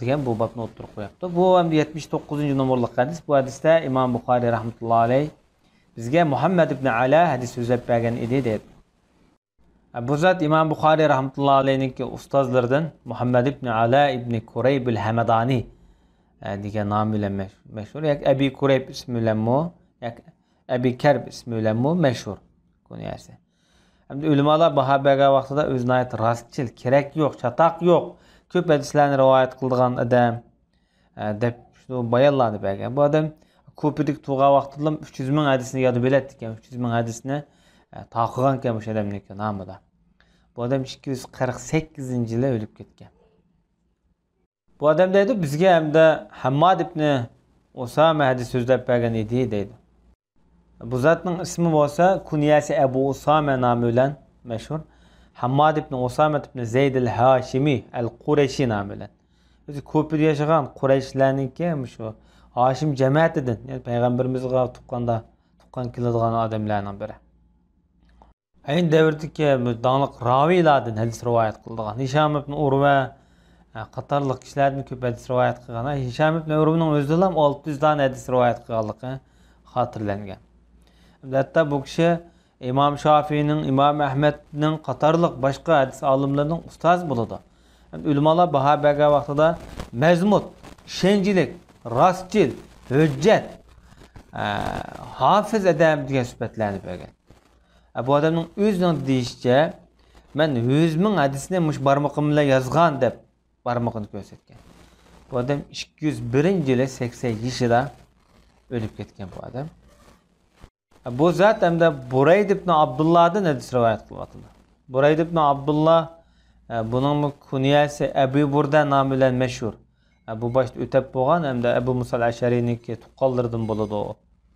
دېگەن بۇ بابنى ئوتتۇرىغا قويۇپتۇ. بۇ ئەمدى يەتمىش توققۇزىنچى نومۇرلۇق ھەدىس. بۇ ھەدىستە ئىمام بۇخارىي رەھمەتۇللا ئەلەيھ بىزگە مۇھەممەد ئىبنى ئەلا ھەدىس سۆزلەپ بەرگەن ئىدى، دەيدۇ. بۇ زات ئىمام بۇخارىي رەھمەتۇللا ئەلەيھنىڭكى ئۇستازلىرىدىن مۇھەممەد ئىبنى ئەلا ئىبنى كۇرەيبىل ھەمەدانى، ئە، دېگەن نامى بىلەن مەش-، مەشھۇر. ياكى ئەبى كۇرەيب ئىسمى بىلەنمۇ، ياكى ئەبى كەرب ئىسمى بىلەنمۇ مەشھۇر كۇنيەسى. ئەمدى ئۆلىمالار باھا بەرگەن ۋاقتىدا ئۆزى ناھايىتى راستچىل، كېرەك يوق، چاتاق يوق، كۆپ ھەدىسلەرنى رىۋايەت قىلىدىغان ئادەم، ئە، دەپ شۇ بايانلارنى بەرگەن. بۇ ئادەم كۇپىدىكى تۇرغان ۋاقتىدىلا ئۈچ يۈز مىڭ ھەدىسنى ياد بىلەتتىكەن، ئۈچ يۈز مىڭ ھەدىسنى، ئە، تارقىغانىكەن مۇشۇ ئادەمنىڭكى نامىدا. بۇ ئادەم ئىككى يۈز قىرىق سەككىزىنچى يىلى ئۆلۈپ كەتكەن. بۇ ئادەم دەيدۇ، بىزگە ھەمدە ھەمماد ئىبنى ئۇسامە ھەدىس سۆزلەپ بەرگەن ئىدى، دەيدۇ. بۇ زاتنىڭ ئىسمى بولسا، كۇنيەسى ئەبۇ ئۇسامە نامى بىلەن مەشھۇر. ھەمماد ئىبنى ئۇسامە ئىبنى زەيدىل ھاشىمى ئەل قۇرەيشى نامى بىلەن. ئۆزى كۇپىدە ياشىغان قۇرەيشلەرنىڭكى مۇشۇ ھاشىم جەمەتىدىن، يەنى پەيغەمبىرىمىزغا تۇغقاندا، تۇغقان كېلىدىغان ئادەملەرنىڭ بىرى. ئەينى دەۋردىكى بۇ داڭلىق راۋىيلاردىن ھەدىس رىۋايەت قىلىدىغان ھىشام ئىبنى ئۇرۋە، ھە، قاتارلىق كىشىلەردىن كۆپ ھەدىس رىۋايەت قىلغان. ھىشام ئىبنى ئۇرۋىنىڭ ئۆزىدىنلا ئالتە يۈز دانە ھەدىس رىۋايەت قىلغانلىقى خاتىرىلەنگەن. ھەتتا بۇ كىشى ئىمام شافىئىنىڭ، ئىمام ئەھمەدنىڭ قاتارلىق باشقا ھەدىس ئالىملىرىنىڭ ئۇستازى بولىدۇ. ھەم ئۆلىمالار باھا بەرگەن ۋاقتىدا مەزمۇت، ئىشەنچلىك، راستچىل، ھۆججەت، ئە، ھافىز ئادەم دېگەن سۈپەتلەرنى بەرگەن. ئە، بۇ ئادەمنىڭ ئۆزىنىڭ دېيىشىچە، مەن يۈز مىڭ ھەدىسنى مۇشۇ بارمىقىم بىلەن يازغان دەپ بارمىقىنى كۆرسەتكەن. بۇ ئادەم ئىككى يۈز بىرىنچى يىلى سەكسەن يېشىدا ئۆلۈپ كەتكەن بۇ ئادەم. بۇ زات ھەمدە بۇرەيدە ئىبن ئابدۇللادىن ھەدىس رىۋايەت قىلىۋاتىدۇ. بۇرەيدە ئىبن ئابدۇللا، بۇنىڭمۇ كۇنيەسى ئەبۇ بۇردە نامى بىلەن مەشھۇر. بۇ باشتا ئۆتەپ بولغان ھەمدە ئەبۇ مۇسا ئەشئەرىنىڭكى تۇغقانلىرىدىن بولىدۇ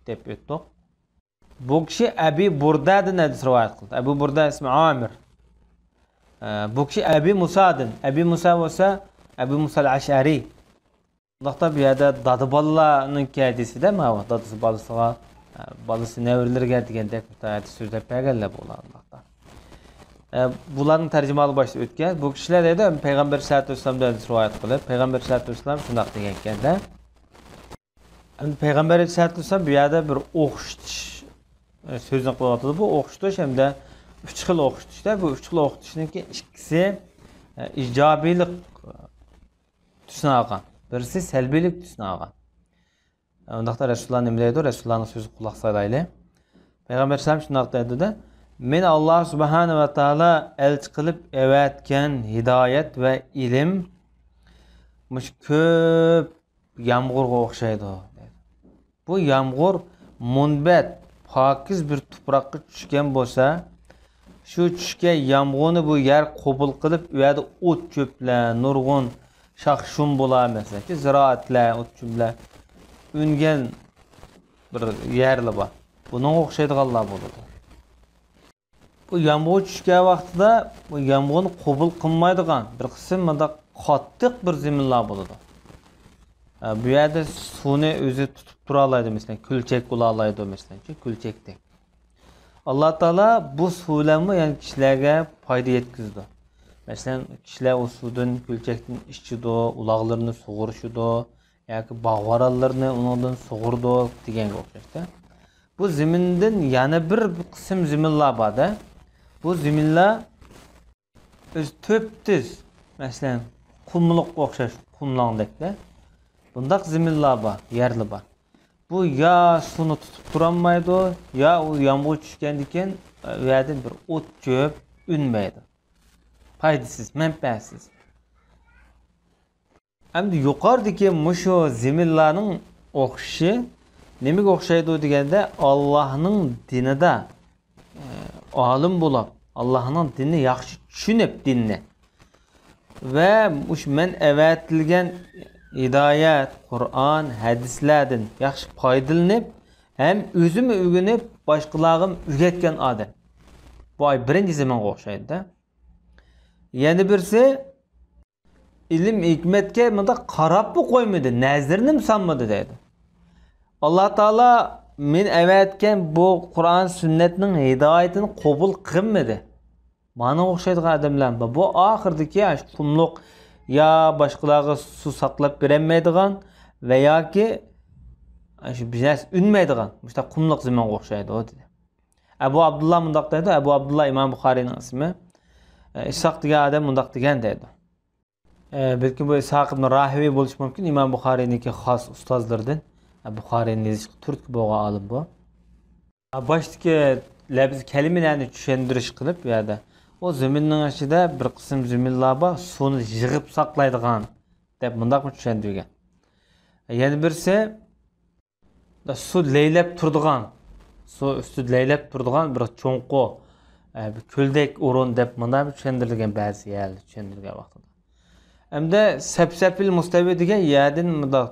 دەپ ئۆتتۇق. بۇ كىشى ئەبى بۇردەدىن ھەدىس رىۋايەت قىلدى. ئەبۇ بۇردە ئىسمى ئامىر. بۇ كىشى ئەبى مۇسادىن. ئەبى مۇسا بولسا ئەبۇ مۇسا ئەشئەرى. ئۇنداقتا بۇ يەردە دادا بالىلارنىڭكى ھەدىسىدە ماۋۇ دادىسى بالىسىغا، ئە، بالىسى نەۋرىلىرىگە دېگەندەك ھەدىس سۆزلەپ بەرگەنلەر بۇلار ئۇنداقتا. ئە، بۇلارنىڭ تەرجىمىھالى باشتا ئۆتكەن. بۇ كىشىلەر دەيدۇ، پەيغەمبەر سەللەللاھۇ ئەلەيھى ۋەسەللەمدىن ھەدىس رىۋايەت قىلىپ، پەيغەمبەر سەللەللاھۇ ئەلەيھى ۋەسەللەم شۇنداق دېگەنكەن-دە. ئەمدى پەيغەمبەر ئەلەيھىسسالاتۇ ۋەسسالام بۇ يەردە بىر ئوخشىتىش، ئە، سۆزنى قىلىۋاتىدۇ. بۇ ئوخشىتىش ھەمدە ئۈچ خىل ئوخشىتىشتا، بۇ ئۈچ خىل ئوخشىتىشنىڭكى ئىككىسى، ئە، ئىجابىيلىق تۈسىنى ئالغان، بىرسى سەلبىيلىك تۈسىنى ئالغان. ئۇنداقتا رەسۇلۇللا نېمە دەيدۇ؟ رەسۇلۇللانىڭ سۆزىگە قۇلاق سالايلى. پەيغەمبەر ئەلەيھىسسالام شۇنداق دەيدۇ-دە، مېنى ئاللا سۇبھانە ۋە تائالا ئەلچى قىلىپ ئەۋەتكەن ھىدايەت ۋە ئىلىم مۇشۇ كۆپ يامغۇرغا ئوخشايدۇ، دەيدۇ. بۇ يامغۇر مۇنبەت، پاكىز بىر تۇپراققا چۈشكەن بولسا، شۇ چۈشكەن يامغۇرنى بۇ يەر قوبۇل قىلىپ، ئۇ يەردە ئوت-چۆپلەر، نۇرغۇن شاخ-شۇم بولار، مەسىلەن، زىرائەتلەر، ئوت-چۆپلەر ئۈنگەن بىر يەرلەر بار. بۇنىڭغا ئوخشايدىغانلار بولىدۇ. بۇ يامغۇر چۈشكەن ۋاقتىدا بۇ يامغۇرنى قوبۇل قىلمايدىغان بىر قىسىم مۇنداق قاتتىق بىر زېمىنلار بولىدۇ. ئە، بۇ يەردە سۇنى ئۆزى تۇتۇپ تۇرالايدۇ، مەسىلەن، كۈلچەك بولالايدۇ، مەسىلەنچۇ، كۈلچەكتەك. ئاللا تائالا بۇ سۇ بىلەنمۇ يەنە كىشىلەرگە پايدا يەتكۈزىدۇ. مەسىلەن، كىشىلەر ئۇ سۇدىن، كۈلچەكتىن ئىچىدۇ، ئۇلاغلىرىنى سۇغۇرۇشىدۇ ياكى باغ-ۋارانلىرىنى ئۇنىڭدىن سۇغۇرىدۇ دېگەنگە ئوخشاشتا. بۇ زېمىندىن يەنە بىر قىسىم زېمىنلار بار-دە. بۇ زېمىنلار ئۆزى تۈپتۈز، مەسىلەن، قۇملۇققا ئوخشاش، قۇملاڭدەكتە. بۇنداق زېمىنلار بار، يەرلەر بار. بۇ يا سۇنى تۇتۇپ تۇرالمايدۇ، يا ئۇ يامغۇر چۈشكەندىكىن ئۇ يەردىن بىر ئوت-چۆپ ئۈنمەيدۇ. پايدىسىز، مەنپەئەتسىز. ئەمدى يۇقىرىدىكى مۇشۇ زېمىنلارنىڭ ئوخشىشى نېمىگە ئوخشايدۇ دېگەندە، ئاللاھنىڭ دىنىدا، ئە، ئالىم بولۇپ، ئاللاھنىڭ دىنىنى ياخشى چۈشىنىپ دىننى ۋە مۇشۇ مەن ئەۋەتىلگەن ھىدايەت، قۇرئان، ھەدىسلەردىن ياخشى پايدىلىنىپ، ھەم ئۆزىمۇ ئۆگىنىپ، باشقىلارغىمۇ ئۆگەتكەن ئادەم. بۇ ئاي بىرىنچى زېمىنغا ئوخشايدۇ-دە. يەنە بىرسى، ئىلىم ھېكمەتكە مۇنداق قاراپمۇ قويمىدى، نەزىرىنىمۇ سالمىدى دەيدۇ. ئاللا تائالا مېنى ئەۋەتكەن بۇ قۇرئان سۈننەتنىڭ ھىدايىتىنى قوبۇل قىلمىدى. مانا ئوخشايدىغان ئادەملەر بار. بۇ ئاخىرىدىكى ئاشۇ قۇملۇق يا باشقىلارغا سۇ ساقلاپ بېرەلمەيدىغان ۋە ياكى ئاشۇ بىر نەرسە ئۈنمەيدىغان مۇشۇنداق قۇملۇق زېمىنغا ئوخشايدۇ دېدى. ئەبۇ ئابدۇللا مۇنداق دەيدۇ، ئەبۇ ئابدۇللا ئىمام بۇخارىينىڭ ئىسمى. ئىسھاق دېگەن ئادەم مۇنداق دېگەن دەيدۇ. ئە، بەلكىم بۇ ئىسھاق ئىبن راھىۋەي بولۇشى مۇمكىن، ئىمام بۇخارىينىڭكى خاس ئۇستازلىرىدىن. ئە، بۇخارىينى يېزىشقا تۈرتكە بولغان ئالىم بۇ. ئە، باشتىكى لەپىز كەلىمىلەرنى چۈشەندۈرۈش قىلىپ، بۇ يەردە ئۇ زېمىننىڭ ئىچىدە بىر قىسىم زېمىنلار بار، سۇنى يىغىپ ساقلايدىغان دەپ مۇنداقمۇ چۈشەندۈرگەن. يەنە بىرسى، سۇ لەيلەپ تۇرىدىغان، سۇ ئۈستىدە لەيلەپ تۇرىدىغان بىر چوڭقۇر، ئە، بىر كۆلدەك ئورۇن دەپ مۇنداق چۈشەندۈرۈلگەن بەزى يەرلەر چۈشەندۈرگەن ۋاقتىدا. ئەمدى سەپسەپىل مۇستەۋى دېگەن يەردىن مۇنداق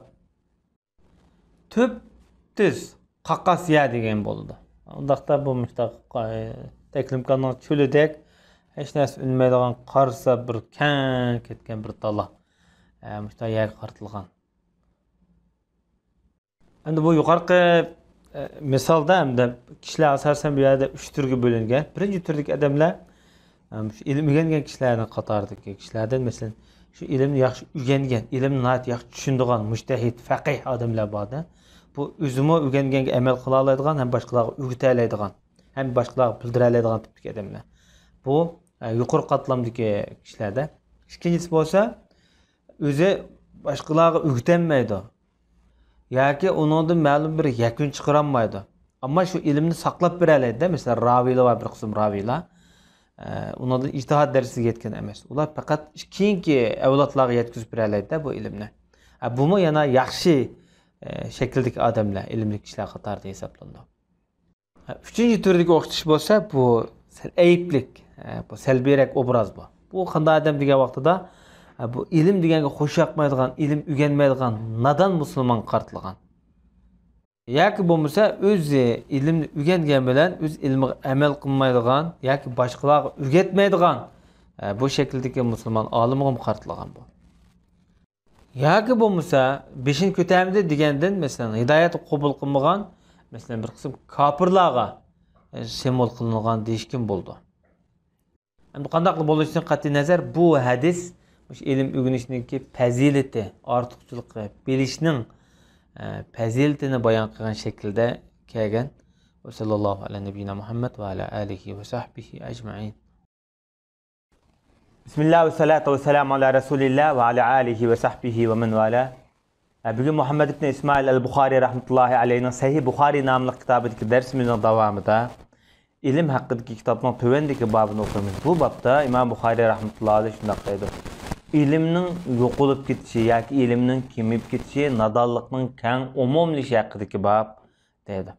تۈپتۈز قاقاس يەر دېگەن بولىدۇ. ئۇنداقتا بۇ مۇشتاق، ئە، تەكلىمكاننىڭ چۆلىدەك ھېچ نەرسە ئۈنمەيدىغان قارىسا بىر كەڭ كەتكەن بىر دالا. ئە، مۇشتاق يەرگە قارىتىلغان. ئەمدى بۇ يۇقىرىقى، ئە، مىسالدا ئەمدى كىشىلەر ئاساسەن بۇ يەردە ئۈچ تۈرگە بۆلۈنگەن. بىرىنچى تۈردىكى ئادەملەر، ئە، مۇشۇ ئىلىم ئۆگەنگەن كىشىلەرنىڭ قاتارىدىكى كىشىلەردىن، مەسىلەن، شۇ ئىلىمنى ياخشى ئۆگەنگەن، ئىلىمنى ناھايىتى ياخشى چۈشىنىدىغان مۇجتەھىد، فەقىھ ئادەملەر بار-دە. بۇ ئۆزىمۇ ئۆگەنگەنگە ئەمەل قىلالايدىغان ھەم باشقىلارغا ئۆگىتەلەيدىغان. ھەم باشقىلارغا بىلدۈرەلەيدىغان تىپتىكى ئادەملەر. بۇ، ئە، يۇقىرى قاتلامدىكى كىشىلەردە. ئىككىنچىسى بولسا، ئۆزى باشقىلارغا ئۆگىتەلمەيدۇ ياكى ئۇنىڭدىن مەلۇم بىر يەكۈن چىقىرالمايدۇ. ئەمما شۇ ئىلىمنى ساقلاپ بېرەلەيدۇ-دە، مەسىلەن، راۋىيلار بار، بىر قىسىم راۋىيلار. ئە، ئۇنىڭدىن ئىجتىھاد دەرىجىسىگە يەتكەن ئەمەس. ئۇلار پەقەت كېيىنكى ئەۋلادلارغا يەتكۈزۈپ بېرەلەيدۇ-دە بۇ ئىلىمنى. ئە، بۇمۇ يەنە ياخشى، ئە، شەكىلدىكى ئادەملەر، ئىلىملىك كىشىلەر قاتارىدا ھېسابلىنىدۇ. ئۈچىنچى تۈردىكى ئوخشىتىش بولسا، بۇ سەل ئەيىبلىك، بۇ سەلبىيرەك ئوبراز بۇ. بۇ قانداق ئادەم دېگەن ۋاقتىدا، بۇ ئىلىم دېگەنگە خوش ياقمايدىغان، ئىلىم ئۆگەنمەيدىغان نادان مۇسۇلمانغا قارىتىلغان. ياكى بولمىسا ئۆزى ئىلىمنى ئۆگەنگەن بىلەن ئۆز ئىلمىغا ئەمەل قىلمايدىغان ياكى باشقىلارغا ئۆگەتمەيدىغان، بۇ شەكىلدىكى مۇسۇلمان ئالىمغىمۇ قارىتىلغان بۇ. ياكى بولمىسا بېشىنى كۆتەرمىدى دېگەندىن، مەسىلەن، ھىدايەتنى قوبۇل قىلمىغان، مەسىلەن، بىر قىسىم كاپىرلارغا، ئە، سىمۋول قىلىنغان دېيىشكىمۇ بولىدۇ. ئەمدى قانداقلا بولۇشىدىن قەتئىينەزەر، بۇ ھەدىس مۇشۇ ئىلىم ئۆگىنىشنىڭكى پەزىلىتى، ئارتۇقچىلىقى، بىلىشنىڭ، ئە، پەزىلىتىنى بايان قىلغان شەكىلدە كەلگەن. وصلى الله على نبينا محمد وعلى آله وصحبه أجمعين. بىسمىللا ۋەسسالاتۇ ۋەسسالامۇ ئالا رەسۇلىللا ۋە ئالا ئالىھى ۋە سەھبىھى ۋە مەن ۋالا. بۈگۈن مۇھەممەد ئىبن ئىسمائىل ئەل بۇخارىي رەھمەتۇللاھى ئەلەيھىنىڭ سەھىھ بۇخارىي ناملىق كىتابىدىكى دەرسىمىزنىڭ داۋامىدا ئىلىم ھەققىدىكى كىتابنىڭ تۆۋەندىكى بابىنى ئوقۇيمىز. بۇ بابتا ئىمام بۇخارىي رەھمەتۇللاھى ئەلەيھ شۇنداق دەيدۇ: ئىلىمنىڭ يوقىلىپ كېتىشى ياكى ئىلىمنىڭ كېمىيىپ كېتىشى نادانلىقنىڭ كەڭ ئومۇملىشىشى ھەققىدىكى باب، دەيدۇ.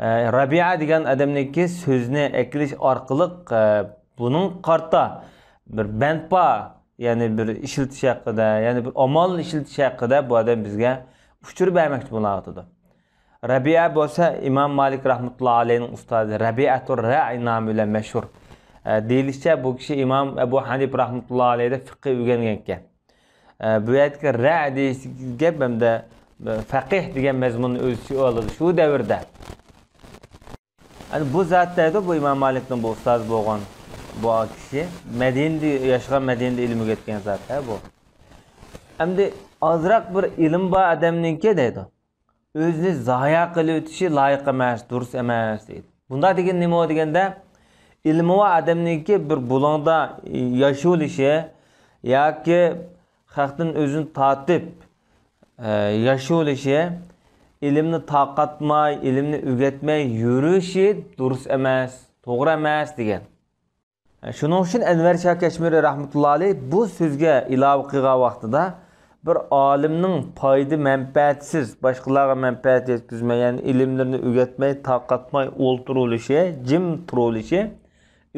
ئە، رەبىئە دېگەن ئادەمنىڭكى سۆزنى ئەكېلىش ئارقىلىق، ئە، بۇنىڭ قارىتا بىر بەندپا، يەنى بىر ئىشلىتىش ھەققىدە، يەنى بىر ئامال ئىشلىتىش ھەققىدە بۇ ئادەم بىزگە ئۇچۇر بەرمەكچى بولاۋاتىدۇ. رەبىئە بولسا ئىمام مالىك رەھمەتۇللا ئەلەيھنىڭ ئۇستازى، رەبىئەتۇر رەئى نامى بىلەن مەشھۇر. ئە، دېيىلىشىچە، بۇ كىشى ئىمام ئەبۇ ھەنىپە رەھمەتۇللا ئەلەيھدە فىقھى ئۆگەنگەنكەن. ئە، بۇ يەردىكى رەئى دېيىش گەپ ھەمدە فەقىھ دېگەن مەزمۇننى ئۆز ئىچىگە ئالىدۇ شۇ دەۋردە. ئەنە بۇ زات دەيدۇ، بۇ ئىمام مالىكنىڭ بۇ ئۇستازى بولغان بۇ كىشى، مەدىنىدە ياشىغان، مەدىنىدە ئىلىم ئۆگەتكەن زات ھە بۇ. ئەمدى ئازراق بىر ئىلىم بار ئادەمنىڭكى دەيدۇ، ئۆزىنى زايە قىلىۋېتىشى لايىق ئەمەس، دۇرۇس ئەمەس دەيدۇ. بۇنداق دېگەن نېمە دېگەندە، ئىلمى بار ئادەمنىڭكى بىر بۇلۇڭدا ياشىۋېلىشى ياكى خەقتىن ئۆزىنى تارتىپ، ئە، ياشىۋېلىشى، ئىلىمنى تارقاتماي، ئىلىمنى ئۆگەتمەي يۈرۈشى دۇرۇس ئەمەس، توغرا ئەمەس دېگەن. شۇنىڭ ئۈچۈن ئەنۋەر شاھ كەشمىرى رەھمەتۇللا ئەلەيھ بۇ سۆزگە ئىلاۋە قىلغان ۋاقتىدا، بىر ئالىمنىڭ پايدا مەنپەئەتسىز، باشقىلارغا مەنپەئەت يەتكۈزمەي، يەنى ئىلىملىرىنى ئۆگەتمەي، تارقاتماي ئولتۇرۇۋېلىشى، جىم تۇرۇۋېلىشى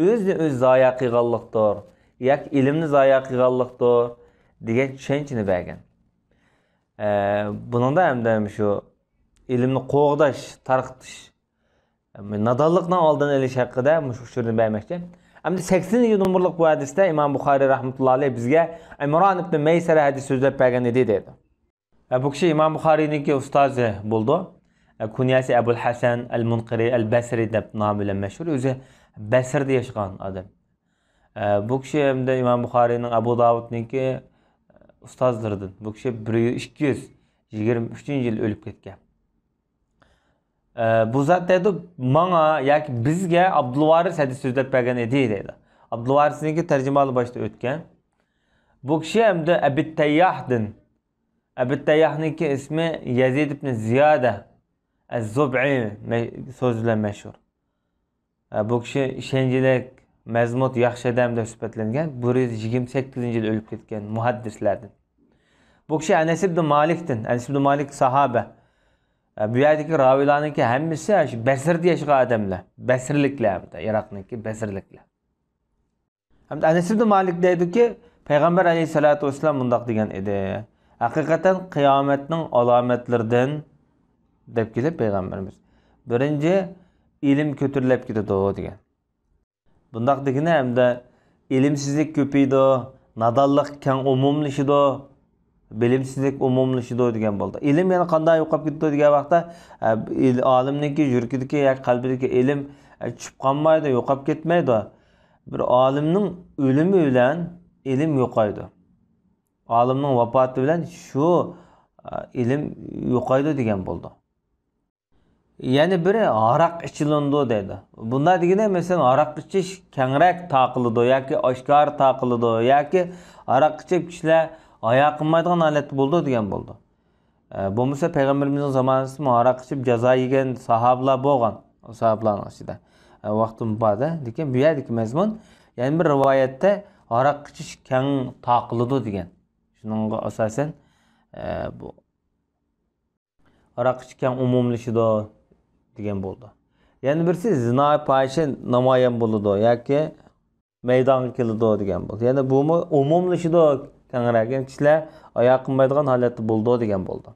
ئۆزىنى ئۆزى زايە قىلغانلىقتۇر ياكى ئىلىمنى زايە قىلغانلىقتۇر دېگەن چۈشەنچىنى بەرگەن. ئە، بۇنىڭدا ھەمدە شۇ ئىلىمنى قوغداش، تارقىتىش، نادانلىقنىڭ ئالدىنى ئېلىش ھەققىدە مۇشۇ ئۇچۇرنى بەرمەكچى. ئەمدى سەكسىنىنچى نومۇرلۇق بۇ ھەدىستە ئىمام بۇخارىي رەھمەتۇللا ئەلەيھ بىزگە ئىمران ئىبنى مەيسەرە ھەدىس سۆزلەپ بەرگەن ئىدى دەيدۇ. ئە، بۇ كىشى ئىمام بۇخارىينىڭكى ئۇستازى بولىدۇ. ئە، كۇنيەسى ئەبۇل ھەسەن ئەل مۇنقىرى ئەل بەسرى دەپ نامى بىلەن مەشھۇر. ئۆزى بەسرىدە ياشىغان ئادەم. ئە، بۇ كىشى ھەمدە ئىمام بۇخارىينىڭ، ئەبۇ داۋۇدنىڭكى ئۇستازلىرىدىن. بۇ كىشى بىر يۈز، ئىككى يۈز يىگىرمە ئۈچىنچى يىل ئۆلۈپ كەتكەن. ئە، بۇ زات دەيدۇ، ماڭا ياكى بىزگە ئابدۇلۋارىس ھەدىس سۆزلەپ بەرگەن ئىدى دەيدۇ. ئابدۇلۋارىسنىڭكى تەرجىمىھالى باشتا ئۆتكەن. بۇ كىشى ھەمدە ئەبىت تەيياھدىن. ئەبىت تەيياھنىڭكى ئىسمى يەزىد ئىبنى زىيادە ئەز-زۇبئى مە-، سۆزى بىلەن مەشھۇر. ئە، بۇ كىشى ئىشەنچلىك، مەزمۇت، ياخشى ئادەم دەپ سۈپەتلەنگەن. بىر يۈز يىگىرمە سەككىزىنچى يىل ئۆلۈپ كەتكەن مۇھەددىسلەردىن. بۇ كىشى ئەنەس ئىبنى مالىكتىن، ئەنەس ئىبنى مالىك ساھابە. ئە، بۇ يەردىكى راۋىيلارنىڭكى ھەممىسى شۇ بەسرىدە ياشىغان ئادەملەر. بەسرىلىكلەر ھەمدە، ئىراقنىڭكى بەسرىلىكلەر. ھەمدە ئەنەس ئىبنى مالىك دەيدۇكى، پەيغەمبەر ئەلەيھىسسالاتۇ ۋەسسالام مۇنداق دېگەن ئىدى، ھەقىقەتەن قىيامەتنىڭ ئالامەتلىرىدىن دەپ كېلىپ پەيغەمبىرىمىز، بىرىنچى، ئىلىم كۆتۈرۈلۈپ كېتىدۇ دېگەن. بۇنداق دېگىنى ھەمدە ئىلىمسىزلىك كۆپىيىدۇ، نادانلىق كەڭ ئومۇملىشىدۇ، بىلىمسىزلىك ئومۇملىشىدۇ دېگەن بولدى. ئىلىم يەنە قانداق يوقاپ كېتىدۇ دېگەن ۋاقىتتا، ئە، ئىل-، ئالىمنىڭكى يۈرىكىدىكى ياكى قەلبىدىكى ئىلىم، ئە، چۈشۈپ قالمايدۇ، يوقاپ كەتمەيدۇ. بىر ئالىمنىڭ ئۆلۈمى بىلەن ئىلىم يوقايدۇ. ئالىمنىڭ ۋاپاتى بىلەن شۇ، ئە، ئىلىم يوقايدۇ دېگەن بولدى. يەنە بىرى ھاراق ئىچىلىنىدۇ دەيدۇ. بۇنداق دېگىنى، مەسىلەن، ھاراق ئىچىش كەڭرەك تارقىلىدۇ ياكى ئاشكارا تارقىلىدۇ ياكى ھاراق ئىچىپ كىشىلەر ھايا قىلمايدىغان ھالەتتە بولىدۇ دېگەن بولىدۇ. ئە، بولمىسا پەيغەمبىرىمىزنىڭ زامانىسىدىمۇ ھاراق ئىچىپ جازا يېگەن ساھابىلار بولغان. ئۇ ساھابىلارنىڭ ئىچىدە، ئە، ۋاقتىمۇ بار-دە. لېكىن بۇ يەردىكى مەزمۇن، يەنە بىر رىۋايەتتە ھاراق ئىچىش كەڭ تارقىلىدۇ دېگەن. شۇنىڭغا ئاساسەن، ئە، بۇ ھاراق ئىچىش كەڭ ئومۇملىشىدۇ دېگەن بولىدۇ. يەنە بىرسى زىنا، پاھىشە نامايان بولىدۇ ياكى مەيدانغا كېلىدۇ دېگەن بولىدۇ. يەنى بۇمۇ ئومۇملىشىدۇ كەڭرەك. يەنى كىشىلەر ھايا قىلمايدىغان ھالەتتە بولىدۇ دېگەن بولىدۇ.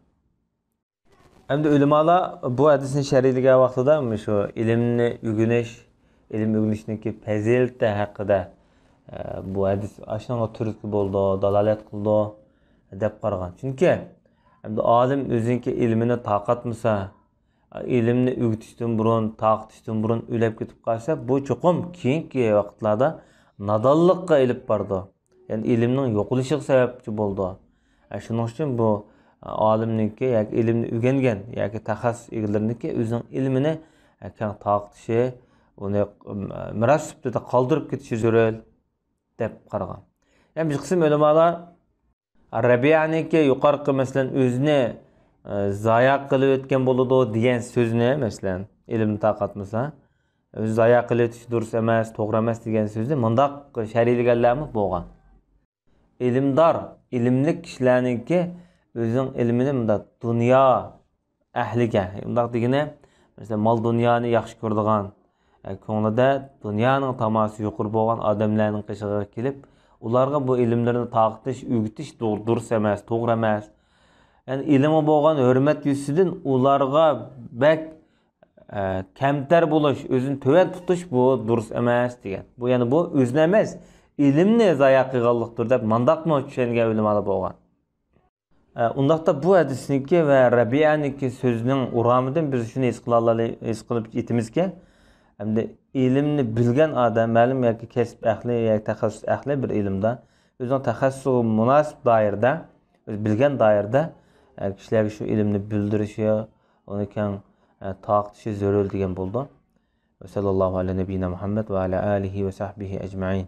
ئەمدى ئۆلىمالار بۇ ھەدىسنى شەرھلىگەن ۋاقتىدا مۇشۇ ئىلىمنى ئۆگىنىش، ئىلىم ئۆگىنىشنىڭكى پەزىلىتى ھەققىدە، ئە، بۇ ھەدىس ئاشۇنىڭغا تۈرتكە بولىدۇ، دالالەت قىلىدۇ دەپ قارىغان. چۈنكى ئەمدى ئالىم ئۆزىنىڭكى ئىلمىنى تارقاتمىسا، ئىلىمنى ئۆگىتىشتىن بۇرۇن، تارقىتىشتىن بۇرۇن ئۆلۈپ كېتىپ قالسا، بۇ چوقۇم كېيىنكى ۋاقىتلاردا نادانلىققا ئېلىپ بارىدۇ. يەنى ئىلىمنىڭ يوقىلىشىغا سەۋەبچى بولىدۇ. ئە، شۇنىڭ ئۈچۈن بۇ، ئە، ئالىمنىڭكى ياكى ئىلىمنى ئۆگەنگەن ياكى تەخەسسۇس ئىگىلىرىنىڭكى ئۆزىنىڭ ئىلمىنى، ئە، كەڭ تارقىتىشى، ئۇنى، ئە، مىراس سۈپىتىدە قالدۇرۇپ كېتىشى زۆرۈر دەپ قارىغان. يەنى بىر قىسىم ئۆلىمالار رەبىئەنىڭكى يۇقىرىقى، مەسىلەن، ئۆزىنى، ئە، زايە قىلىۋەتكەن بولىدۇ دېگەن سۆزنى، مەسىلەن، ئىلىمنى تارقاتمىسا، ئۆزى زايە قىلىۋېتىش دۇرۇس ئەمەس، توغرا ئەمەس دېگەن سۆزنى مۇنداق شەرھلىگەنلەرمۇ بولغان. ئىلىمدار، ئىلىملىك كىشىلەرنىڭكى ئۆزىنىڭ ئىلمىنى مۇنداق دۇنيا ئەھلىگە، ئۇنداق دېگىنى، مەسىلەن، مال-دۇنيانى ياخشى كۆرىدىغان، ئە، كۆڭلىدە دۇنيانىڭ تاماسى يۇقىرى بولغان ئادەملەرنىڭ قېشىغا كېلىپ، ئۇلارغا بۇ ئىلىملىرىنى تارقىتىش، ئۆگىتىش دۇ-، دۇرۇس ئەمەس، توغرا ئەمەس. يەنى ئىلىمغا بولغان ھۆرمەت يۈزىسىدىن ئۇلارغا بەك، ئە، كەمتەر بولۇش، ئۆزىنى تۆۋەن تۇتۇش، بۇ دۇرۇس ئەمەس دېگەن. بۇ، يەنى بۇ ئۆزىنى ئەمەس، ئىلىمنى زايە قىلغانلىقتۇر دەپ مانداقمۇ چۈشەنگەن ئۆلىمالار بولغان. ئە، ئۇنداقتا بۇ ھەدىسنىڭكى ۋە رەبىئەنىڭكى سۆزىنىڭ ئۇرامىدىن بىز شۇنى ھېس قىلالاي-، ھېس قىلىپ يېتىمىزكى، ئەمدى ئىلىمنى بىلگەن ئادەم، مەلۇم ياكى كەسىپ ئەھلى ياكى تەخەسسۇس ئەھلى بىر ئىلىمدا، ئۆزىنىڭ تەخەسسۇسىغا مۇناسىپ دائىرىدە، ئۆزى بىلگەن دائىرىدە، ئە، كىشىلەرگە شۇ ئىلىمنى بىلدۈرۈشى، ئۇنى كەڭ، ئە، تارقىتىشى زۆرۈر دېگەن بولىدۇ. ۋە سەللەللاھۇ ئەلا نەبىييىنا مۇھەممەد ۋە ئەلا ئالىھى ۋە سەھبىھى ئەجمەئىن.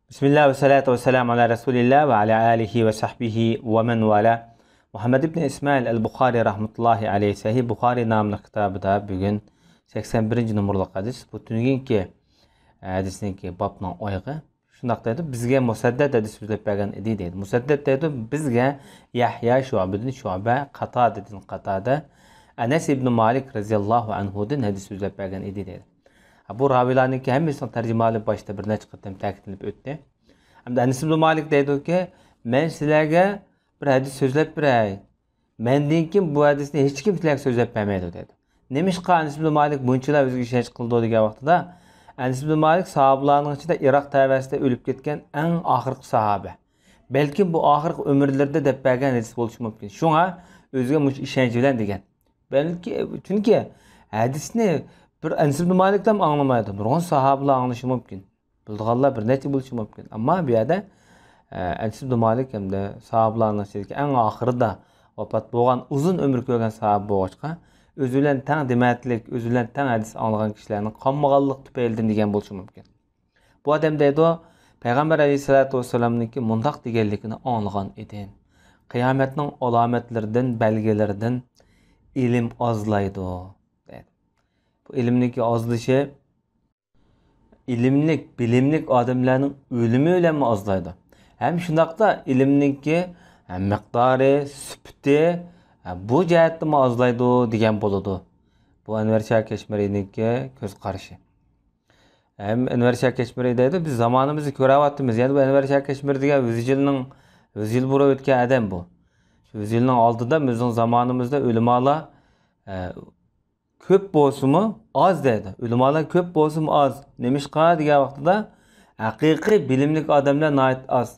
بىسمىللا ۋە سالاتۇ ۋە سالامۇ ئەلا رەسۇلىللا ۋە ئەلا ئالىھى ۋە سەھبىھى ۋە مەن ۋالا. مۇھەممەد ئىبنى ئىسمائىل ئەل بۇخارى رەھمەتۇللاھى ئەلەيھى سەھىھ بۇخارى ناملىق كىتابىدا بۈگۈن سەكسەن بىرىنچى نومۇرلۇق ھەدىس. بۇ تۈنۈگۈنكى ھەدىسنىڭكى بابنىڭ ئايىغى. شۇنداق دەيدۇ، بىزگە مۇسەددەد ھەدىس سۆزلەپ بەرگەن ئىدى دەيدۇ. مۇسەددەد دەيدۇ، بىزگە يەھيا شۇئبىدىن شۇئبە، قاتادىدىن قاتادە، ئەنەس ئىبنى مالىك رەزىياللاھۇ ئەنھۇدىن ھەدىس سۆزلەپ بەرگەن ئىدى دەيدۇ. بۇ راۋىيلارنىڭكى ھەممىسىنىڭ تەرجىمىھالى باشتا بىر نەچچە قېتىم تەكىتلىنىپ ئۆتتى. ئەمدى ئەنەس ئىبنى مالىك دەيدۇكى، مەن سىلەرگە بىر ھەدىس سۆزلەپ بېرەي. مەندىن كېيىن بۇ ھەدىسنى ھېچكىم سىلەرگە سۆزلەپ بەرمەيدۇ دەيدۇ. نېمىشقا ئەنەس ئىبنى مالىك بۇنچىلا ئۆزىگە ئىشەنچ قىلىدۇ دېگەن ۋاقتىدا، ئەنەس ئىبنى مالىك ساھابىلارنىڭ ئىچىدە ئىراق تەۋەسىدە ئۆلۈپ كەتكەن ئەڭ ئاخىرقى ساھابە. بەلكىم بۇ ئاخىرقى ئۆمۈرلىرىدە دەپ بەرگەن ھەدىس بولۇشى مۇمكىن. شۇڭا ئۆزىگە مۇشۇ ئىشەنچ بىلەن دېگەن. بەلكى، چۈنكى ھەدىسنى بىر ئەنەس ئىبنى مالىكلا ئاڭلىمايدۇ، نۇرغۇن ساھابىلار ئاڭلىشى مۇمكىن. بىلىدىغانلار بىر نەچچە بولۇشى مۇمكىن. ئەمما بۇ يەردە، ئە، ئەنەس ئىبنى مالىك ھەمدە ساھابىلارنىڭ ئىچىدىكى ئەڭ ئاخىرىدا ۋاپات بولغان، ئۇزۇن ئۆمۈر كۆرگەن ساھابە بولغاچقا، ئۆزى بىلەن تەڭ دېمەتلىك، ئۆزى بىلەن تەڭ ھەدىس ئاڭلىغان كىشىلەرنىڭ قالمىغانلىق تۈپەيلىدىن دېگەن بولۇشى مۇمكىن. بۇ ئادەم دەيدۇ، پەيغەمبەر ئەلەيھىسسالاتۇ ۋەسسالامنىڭكى مۇنداق دېگەنلىكىنى ئاڭلىغان ئىدىم. قىيامەتنىڭ ئالامەتلىرىدىن، بەلگىلىرىدىن ئىلىم ئازلايدۇ، دەيدۇ. بۇ ئىلىمنىڭكى ئازلىشى ئىلىملىك، بىلىملىك ئادەملەرنىڭ ئۆلۈمى بىلەنمۇ ئازلايدۇ. ھەم شۇنداقتا ئىلىمنىڭكى، ھە، مىقدارى، سۈپىتى، ھە، بۇ جەھەتتىمۇ ئازلايدۇ دېگەن بولىدۇ. بۇ ئەنۋەر شاھ كەشمىرىنىڭكى كۆز قارىشى. ھەم ئەنۋەر شاھ كەشمىرى دەيدۇ، بىز زامانىمىزنى كۆرۈۋاتىمىز. يەنى بۇ ئەنۋەر شاھ كەشمىرى دېگەن يۈز يىلنىڭ، يۈز يىل بۇرۇن ئۆتكەن ئادەم بۇ. شۇ يۈز يىلنىڭ ئالدىدا بىزنىڭ زامانىمىزدا ئۆلىمالار، ئە، كۆپ بولسىمۇ ئاز دەيدۇ. ئۆلىمالار كۆپ بولسىمۇ ئاز. نېمىشقا دېگەن ۋاقتىدا، ھەقىقىي بىلىملىك ئادەملەر ناھايىتى ئاز.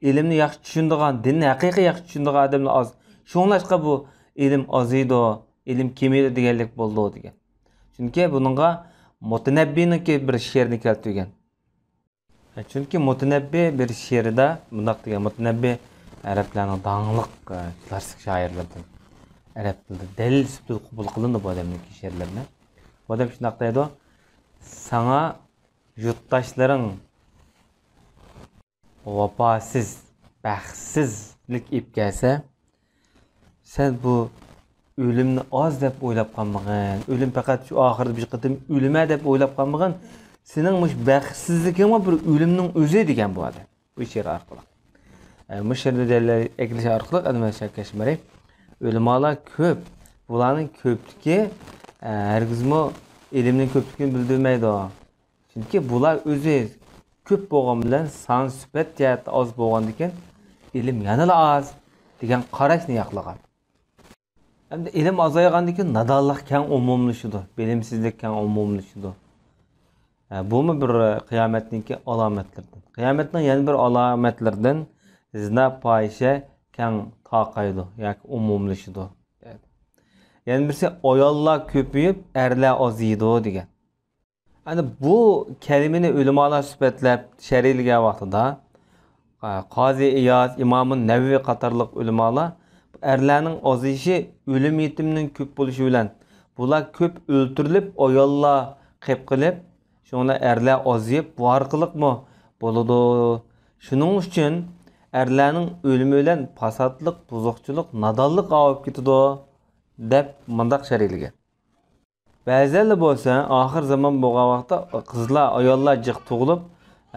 ئىلىمنى ياخشى چۈشىنىدىغان، دىننى ھەقىقىي ياخشى چۈشىنىدىغان ئادەملەر ئاز. شۇڭلاشقا بۇ ئىلىم ئازىيدۇ، ئىلىم كېمىيىدۇ دېگەنلىك بولىدۇ دېگەن. چۈنكى بۇنىڭغا مۇتەنەببىنىڭكى بىر شېئىرىنى كەلتۈرگەن. چۈنكى مۇتەنەببى بىر شېئىرىدا مۇنداق دېگەن، مۇتەنەببى ئەرەبلەرنىڭ داڭلىق، ئە، كلاسسىك شائىرلىرىدىن. ئەرەب تىلىدا دەلىل سۈپىتىدە قوبۇل قىلىنىدۇ بۇ ئادەمنىڭكى شېئىرلىرىنى. بۇ ئادەم شۇنداق دەيدۇ، ساڭا يۇرتداشلىرىڭ ۋاپاسىز، بەختسىزلىك ئېلىپ كەلسە، سەن بۇ ئۆلۈمنى ئاز دەپ ئويلاپ قالمىغىن. ئۆلۈم پەقەت شۇ ئاخىرىدا بىر قېتىم ئۆلىمەن دەپ ئويلاپ قالمىغىن. سېنىڭ مۇشۇ بەختسىزلىكىڭمۇ بىر ئۆلۈمنىڭ ئۆزى دېگەن بۇ ئادەم. بۇ شېئىر ئارقىلىق. ئە، مۇشۇ شېئىرنى دەلىل ئەكېلىش ئارقىلىق ئەنۋەر شاھ كەشمىرى ئۆلىمالار كۆپ. بۇلارنىڭ كۆپلۈكى، ئە، ھەرگىزمۇ ئىلىمنىڭ كۆپلۈكىنى بىلدۈرمەيدۇ. چۈنكى بۇلار ئۆزى كۆپ بولغان بىلەن سان سۈپەت جەھەتتە ئاز بولغاندىكىن، ئىلىم يەنىلا ئاز دېگەن قاراشنى ياقلىغان. ئەمدى ئىلىم ئازايغاندىكىن نادانلىق كەڭ ئومۇملىشىدۇ، بىلىمسىزلىك كەڭ ئومۇملىشىدۇ. ھە، بۇمۇ بىر قىيامەتنىڭكى ئالامەتلىرىدىن. قىيامەتنىڭ يەنە بىر ئالامەتلىرىدىن زىنا، پاھىشە كەڭ تارقايدۇ ياكى ئومۇملىشىدۇ. يەنە بىرسى ئاياللار كۆپىيىپ، ئەرلەر ئازىيىدۇ دېگەن. ئەنە بۇ كەلىمىنى ئۆلىمالار سۈپەتلەپ شەرھلىگەن ۋاقتىدا، قازى ئىياز، ئىمامۇ نەۋەۋى قاتارلىق ئۆلىمالار ئەرلەرنىڭ ئازىيىشى ئۆلۈم يېتىمنىڭ كۆپ بولۇشى بىلەن، بۇلار كۆپ ئۆلتۈرۈلۈپ، ئاياللار قېلىپ قېلىپ، شۇڭا ئەرلەر ئازىيىپ، بۇ ئارقىلىقمۇ بولىدۇ. شۇنىڭ ئۈچۈن ئەرلەرنىڭ ئۆلۈمى بىلەن پاساتلىق، بۇزۇقچىلىق، نادانلىق ئاۋۇپ كېتىدۇ، دەپ مۇنداق شەرھلىگەن. بەزىلەر بولسا ئاخىر زامان بولغان ۋاقىتتا قىزلار، ئاياللار جىق تۇغۇلۇپ،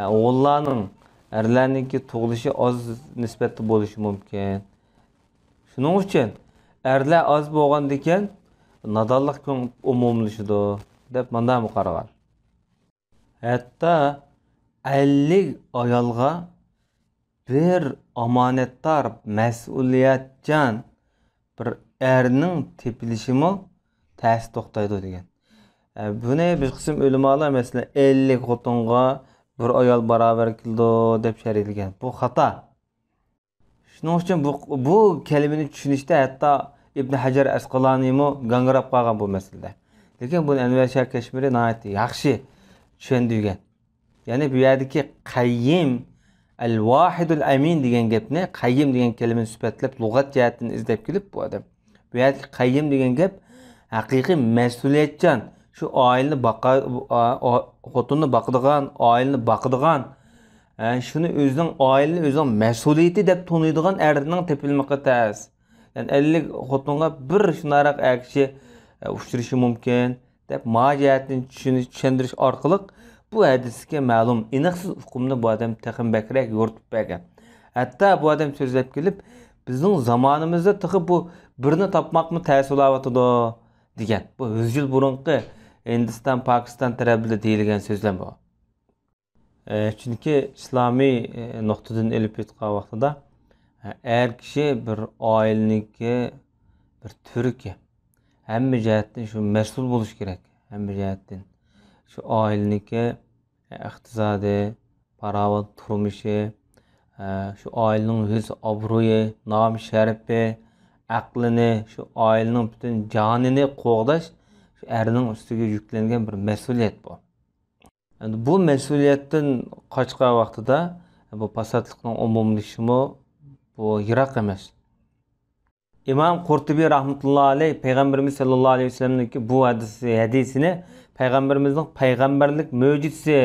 ئوغۇللارنىڭ ئەرلەرنىڭكى تۇغۇلۇشى ئاز نىسبەتتە بولۇشى مۇمكىن. شۇنىڭ ئۈچۈن ئەرلەر ئاز بولغاندىكىن نادانلىق كۆڭ ئومۇملىشىدۇ، دەپ مانداقمۇ قارىغان. ھەتتا ئەللىك ئايالغا بىر ئامانەتدار، مەسئۇلىيەتچان بىر ئەرنىڭ تېپىلىشىمۇ تەستە توختايدۇ دېگەن. ئە، بۇنى بىر قىسىم ئۆلىمالار، مەسىلەن، ئەللىك خوتۇنغا بىر ئايال باراۋەر كېلىدۇ دەپ شەرھلىگەن. بۇ خاتا. شۇنىڭ ئۈچۈن بۇ، بۇ كەلىمىنى چۈشىنىشتە ھەتتا ئىبن ھەجەر ئەسقالانىمۇ گاڭگىراپ قالغان بۇ مەسىلىدە. لېكىن بۇنى ئەنۋەر شاھ كەشمىرى ناھايىتى ياخشى چۈشەندۈرگەن. يەنى بۇ يەردىكى قەييىم، ئەل ۋاھىدۇل ئەمىن دېگەن گەپنى، قەييىم دېگەن كەلىمىنى سۈپەتلەپ، لۇغەت جەھەتتىن ئىزدەپ كېلىپ، بۇ ئادەم بۇ يەردىكى قەييىم دېگەن گەپ ھەقىقىي مەسئۇلىيەتچان، شۇ ئائىلىنى باقا-، ئا-، ئا-، خوتۇننى باقىدىغان، ئائىلىنى باقىدىغان، ئە، شۇنى ئۆزىنىڭ ئائىلىنى ئۆزىنىڭ مەسئۇلىيىتى دەپ تونۇيدىغان ئەرنىڭ تېپىلمىقى تەس. يەنى ئەللىك خوتۇنغا بىر شۇنداقراق ئەر كىشى، ئە، ئۇچرىشى مۇمكىن دەپ، ما جەھەتتىن چۈشىنىش، چۈشەندۈرۈش ئارقىلىق بۇ ھەدىستىكى مەلۇم ئېنىقسىز ئۇقۇمنى بۇ ئادەم تېخىمۇ بەكرەك يورۇتۇپ بەرگەن. ھەتتا بۇ ئادەم سۆزلەپ كېلىپ، بىزنىڭ زامانىمىزدا تېخى بۇ بىرنى تاپماقمۇ تەس بولاۋاتىدۇ، دېگەن. بۇ يۈز يىل بۇرۇنقى ھىندىستان، پاكىستان تەرەپلىرىدە دېيىلگەن سۆزلەر بۇ. ئە، چۈنكى ئىسلامىي، ئە، نۇقتىدىن ئېلىپ ئېيتقان ۋاقتىدا، ئە، ئەر كىشى بىر ئائىلىنىڭكى بىر تۈۋرۈكى. ھەممە جەھەتتىن شۇ مەسئۇل بولۇشى كېرەك. ھەممە جەھەتتىن. شۇ ئائىلىنىڭكى، ئە، ئىقتىسادى، پاراۋان تۇرمۇشى، ئە، شۇ ئائىلىنىڭ يۈز ئابرۇيى، نام شەرىپى، ئەقلىنى، شۇ ئائىلىنىڭ پۈتۈن جانىنى قوغداش شۇ ئەرنىڭ ئۈستىگە يۈكلەنگەن بىر مەسئۇلىيەت بۇ. ئەمدى بۇ مەسئۇلىيەتتىن قاچقان ۋاقتىدا بۇ پاساتلىقنىڭ ئومۇملىشىشىمۇ بۇ يىراق ئەمەس. ئىمام قۇرتۇبى رەھمەتۇللا ئەلەيھ پەيغەمبىرىمىز سەللەللاھۇ ئەلەيھى ۋەسەللەمنىڭكى بۇ ھەدىسى، ھەدىسىنى پەيغەمبەرمىزنىڭ پەيغەمبەرلىك مۆجىزىسى،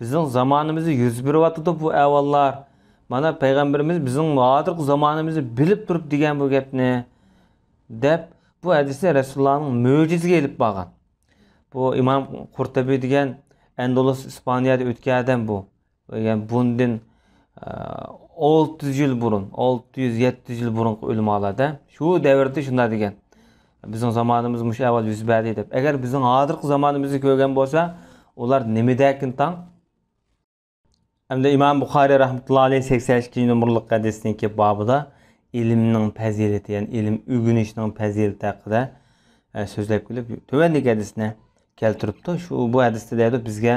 بىزنىڭ زامانىمىزدا يۈز بېرىۋاتىدۇ بۇ ئەھۋاللار. مانا پەيغەمبىرىمىز بىزنىڭ ھازىرقى زامانىمىزنى بىلىپ تۇرۇپ دېگەن بۇ گەپنى، دەپ بۇ ھەدىسنى رەسۇلۇللانىڭ مۆجىزىسىگە ئېلىپ بارغان. بۇ ئىمام قۇرتۇبى دېگەن ئەندۇلۇس، ئىسپانىيەدە ئۆتكەن ئادەم بۇ. يەنى بۇندىن، ئە، ئالتە يۈز يىل بۇرۇن، ئالتە يۈز، يەتتە يۈز يىل بۇرۇنقى ئۆلىمالاردا شۇ دەۋردە شۇنداق دېگەن. بىزنىڭ زامانىمىزدا مۇشۇ ئەھۋال يۈز بەردى دەپ. ئەگەر بىزنىڭ ھازىرقى زامانىمىزنى كۆرگەن بولسا، ئۇلار نېمە دەركىن تاڭ؟ ئەمدى ئىمام بۇخارىي رەھمەتۇللا ئەلەيھ سەكسەن ئىككىنچى نومۇرلۇق ھەدىسنىڭكى بابىدا ئىلىمنىڭ پەزىلىتى، يەنى ئىلىم ئۆگىنىشنىڭ پەزىلىتى ھەققىدە، ئە، سۆزلەپ كېلىپ، تۆۋەندىكى ھەدىسنى كەلتۈرۈپتۇ. شۇ، بۇ ھەدىستە دەيدۇ، بىزگە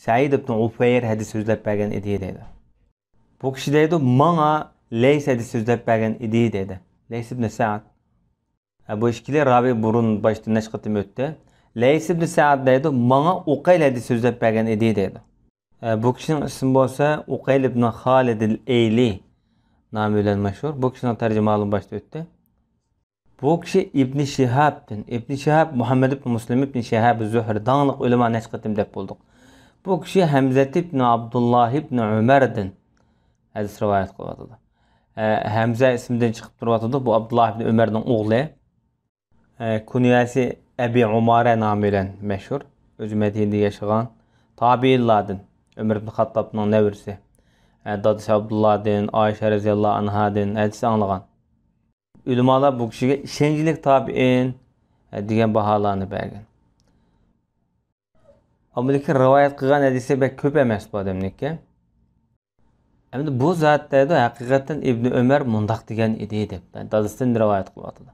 سەئىد ئىبن ئۇفەير ھەدىس سۆزلەپ بەرگەن ئىدى دەيدۇ. بۇ كىشى دەيدۇ، ماڭا لەيس ھەدىس سۆزلەپ بەرگەن ئىدى دەيدۇ. لەيس ئىبن سەئد. ھە، بۇ ئىككىلى راۋى بۇرۇن باشتا نەچچە قېتىم ئۆتتى. لەيس ئىبن سەئد دەيدۇ، ماڭا ئۇقەيل ھەدىس سۆزلەپ بەرگەن ئىدى دەيدۇ. ھە، بۇ كىشىنىڭ ئىسمى بولسا ئۇقەيل ئىبن خالىد ئەل ئەيلى نامى بىلەن مەشھۇر. بۇ كىشىنىڭ تەرجىمىھالىمۇ باشتا ئۆتتى. بۇ كىشى ئىبنى شىھابتىن، ئىبنى شىھاب مۇھەممەد ئىبنى مۇسلىم ئىبنى شىھاب زۇھرى، داڭلىق ئۆلىما نەچچە قېتىم دەپ بولدۇق. بۇ كىشى ھەمزە ئىبنى ئابدۇللا ئىبنى ئۆمەردىن ھەدىس رىۋايەت قىلىۋاتىدۇ. ئە، ھەمزە ئىسمىدىن چىقىپ تۇرۇۋاتىدۇ، بۇ ئابدۇللا ئىبنى ئۆمەرنىڭ ئوغلى. ئە، كۇنيەسى ئەبى ئۇمارە نامى بىلەن مەشھۇر. ئۆزى مەدىنىدە ياشىغان. تابىئىنلاردىن، ئۆمەر ئىبنى خاتتابنىڭ نەۋرىسى. ئە، دادىسى ئابدۇللادىن، ئائىشە رەزىياللاھۇ ئەنھادىن ھەدىس ئاڭلىغان. ئۆلىمالار بۇ كىشىگە ئىشەنچلىك تابىئىن، ئە، دېگەن باھالارنى بەرگەن. ئەمما لېكىن رىۋايەت قىلغان ھەدىسى بەك كۆپ ئەمەس بۇ ئادەمنىڭكى. ئەمدى بۇ زات دەيدۇ، ھەقىقەتەن ئىبنى ئۆمەر مۇنداق دېگەن ئىدى دەپ، دادىسىدىن رىۋايەت قىلىۋاتىدۇ.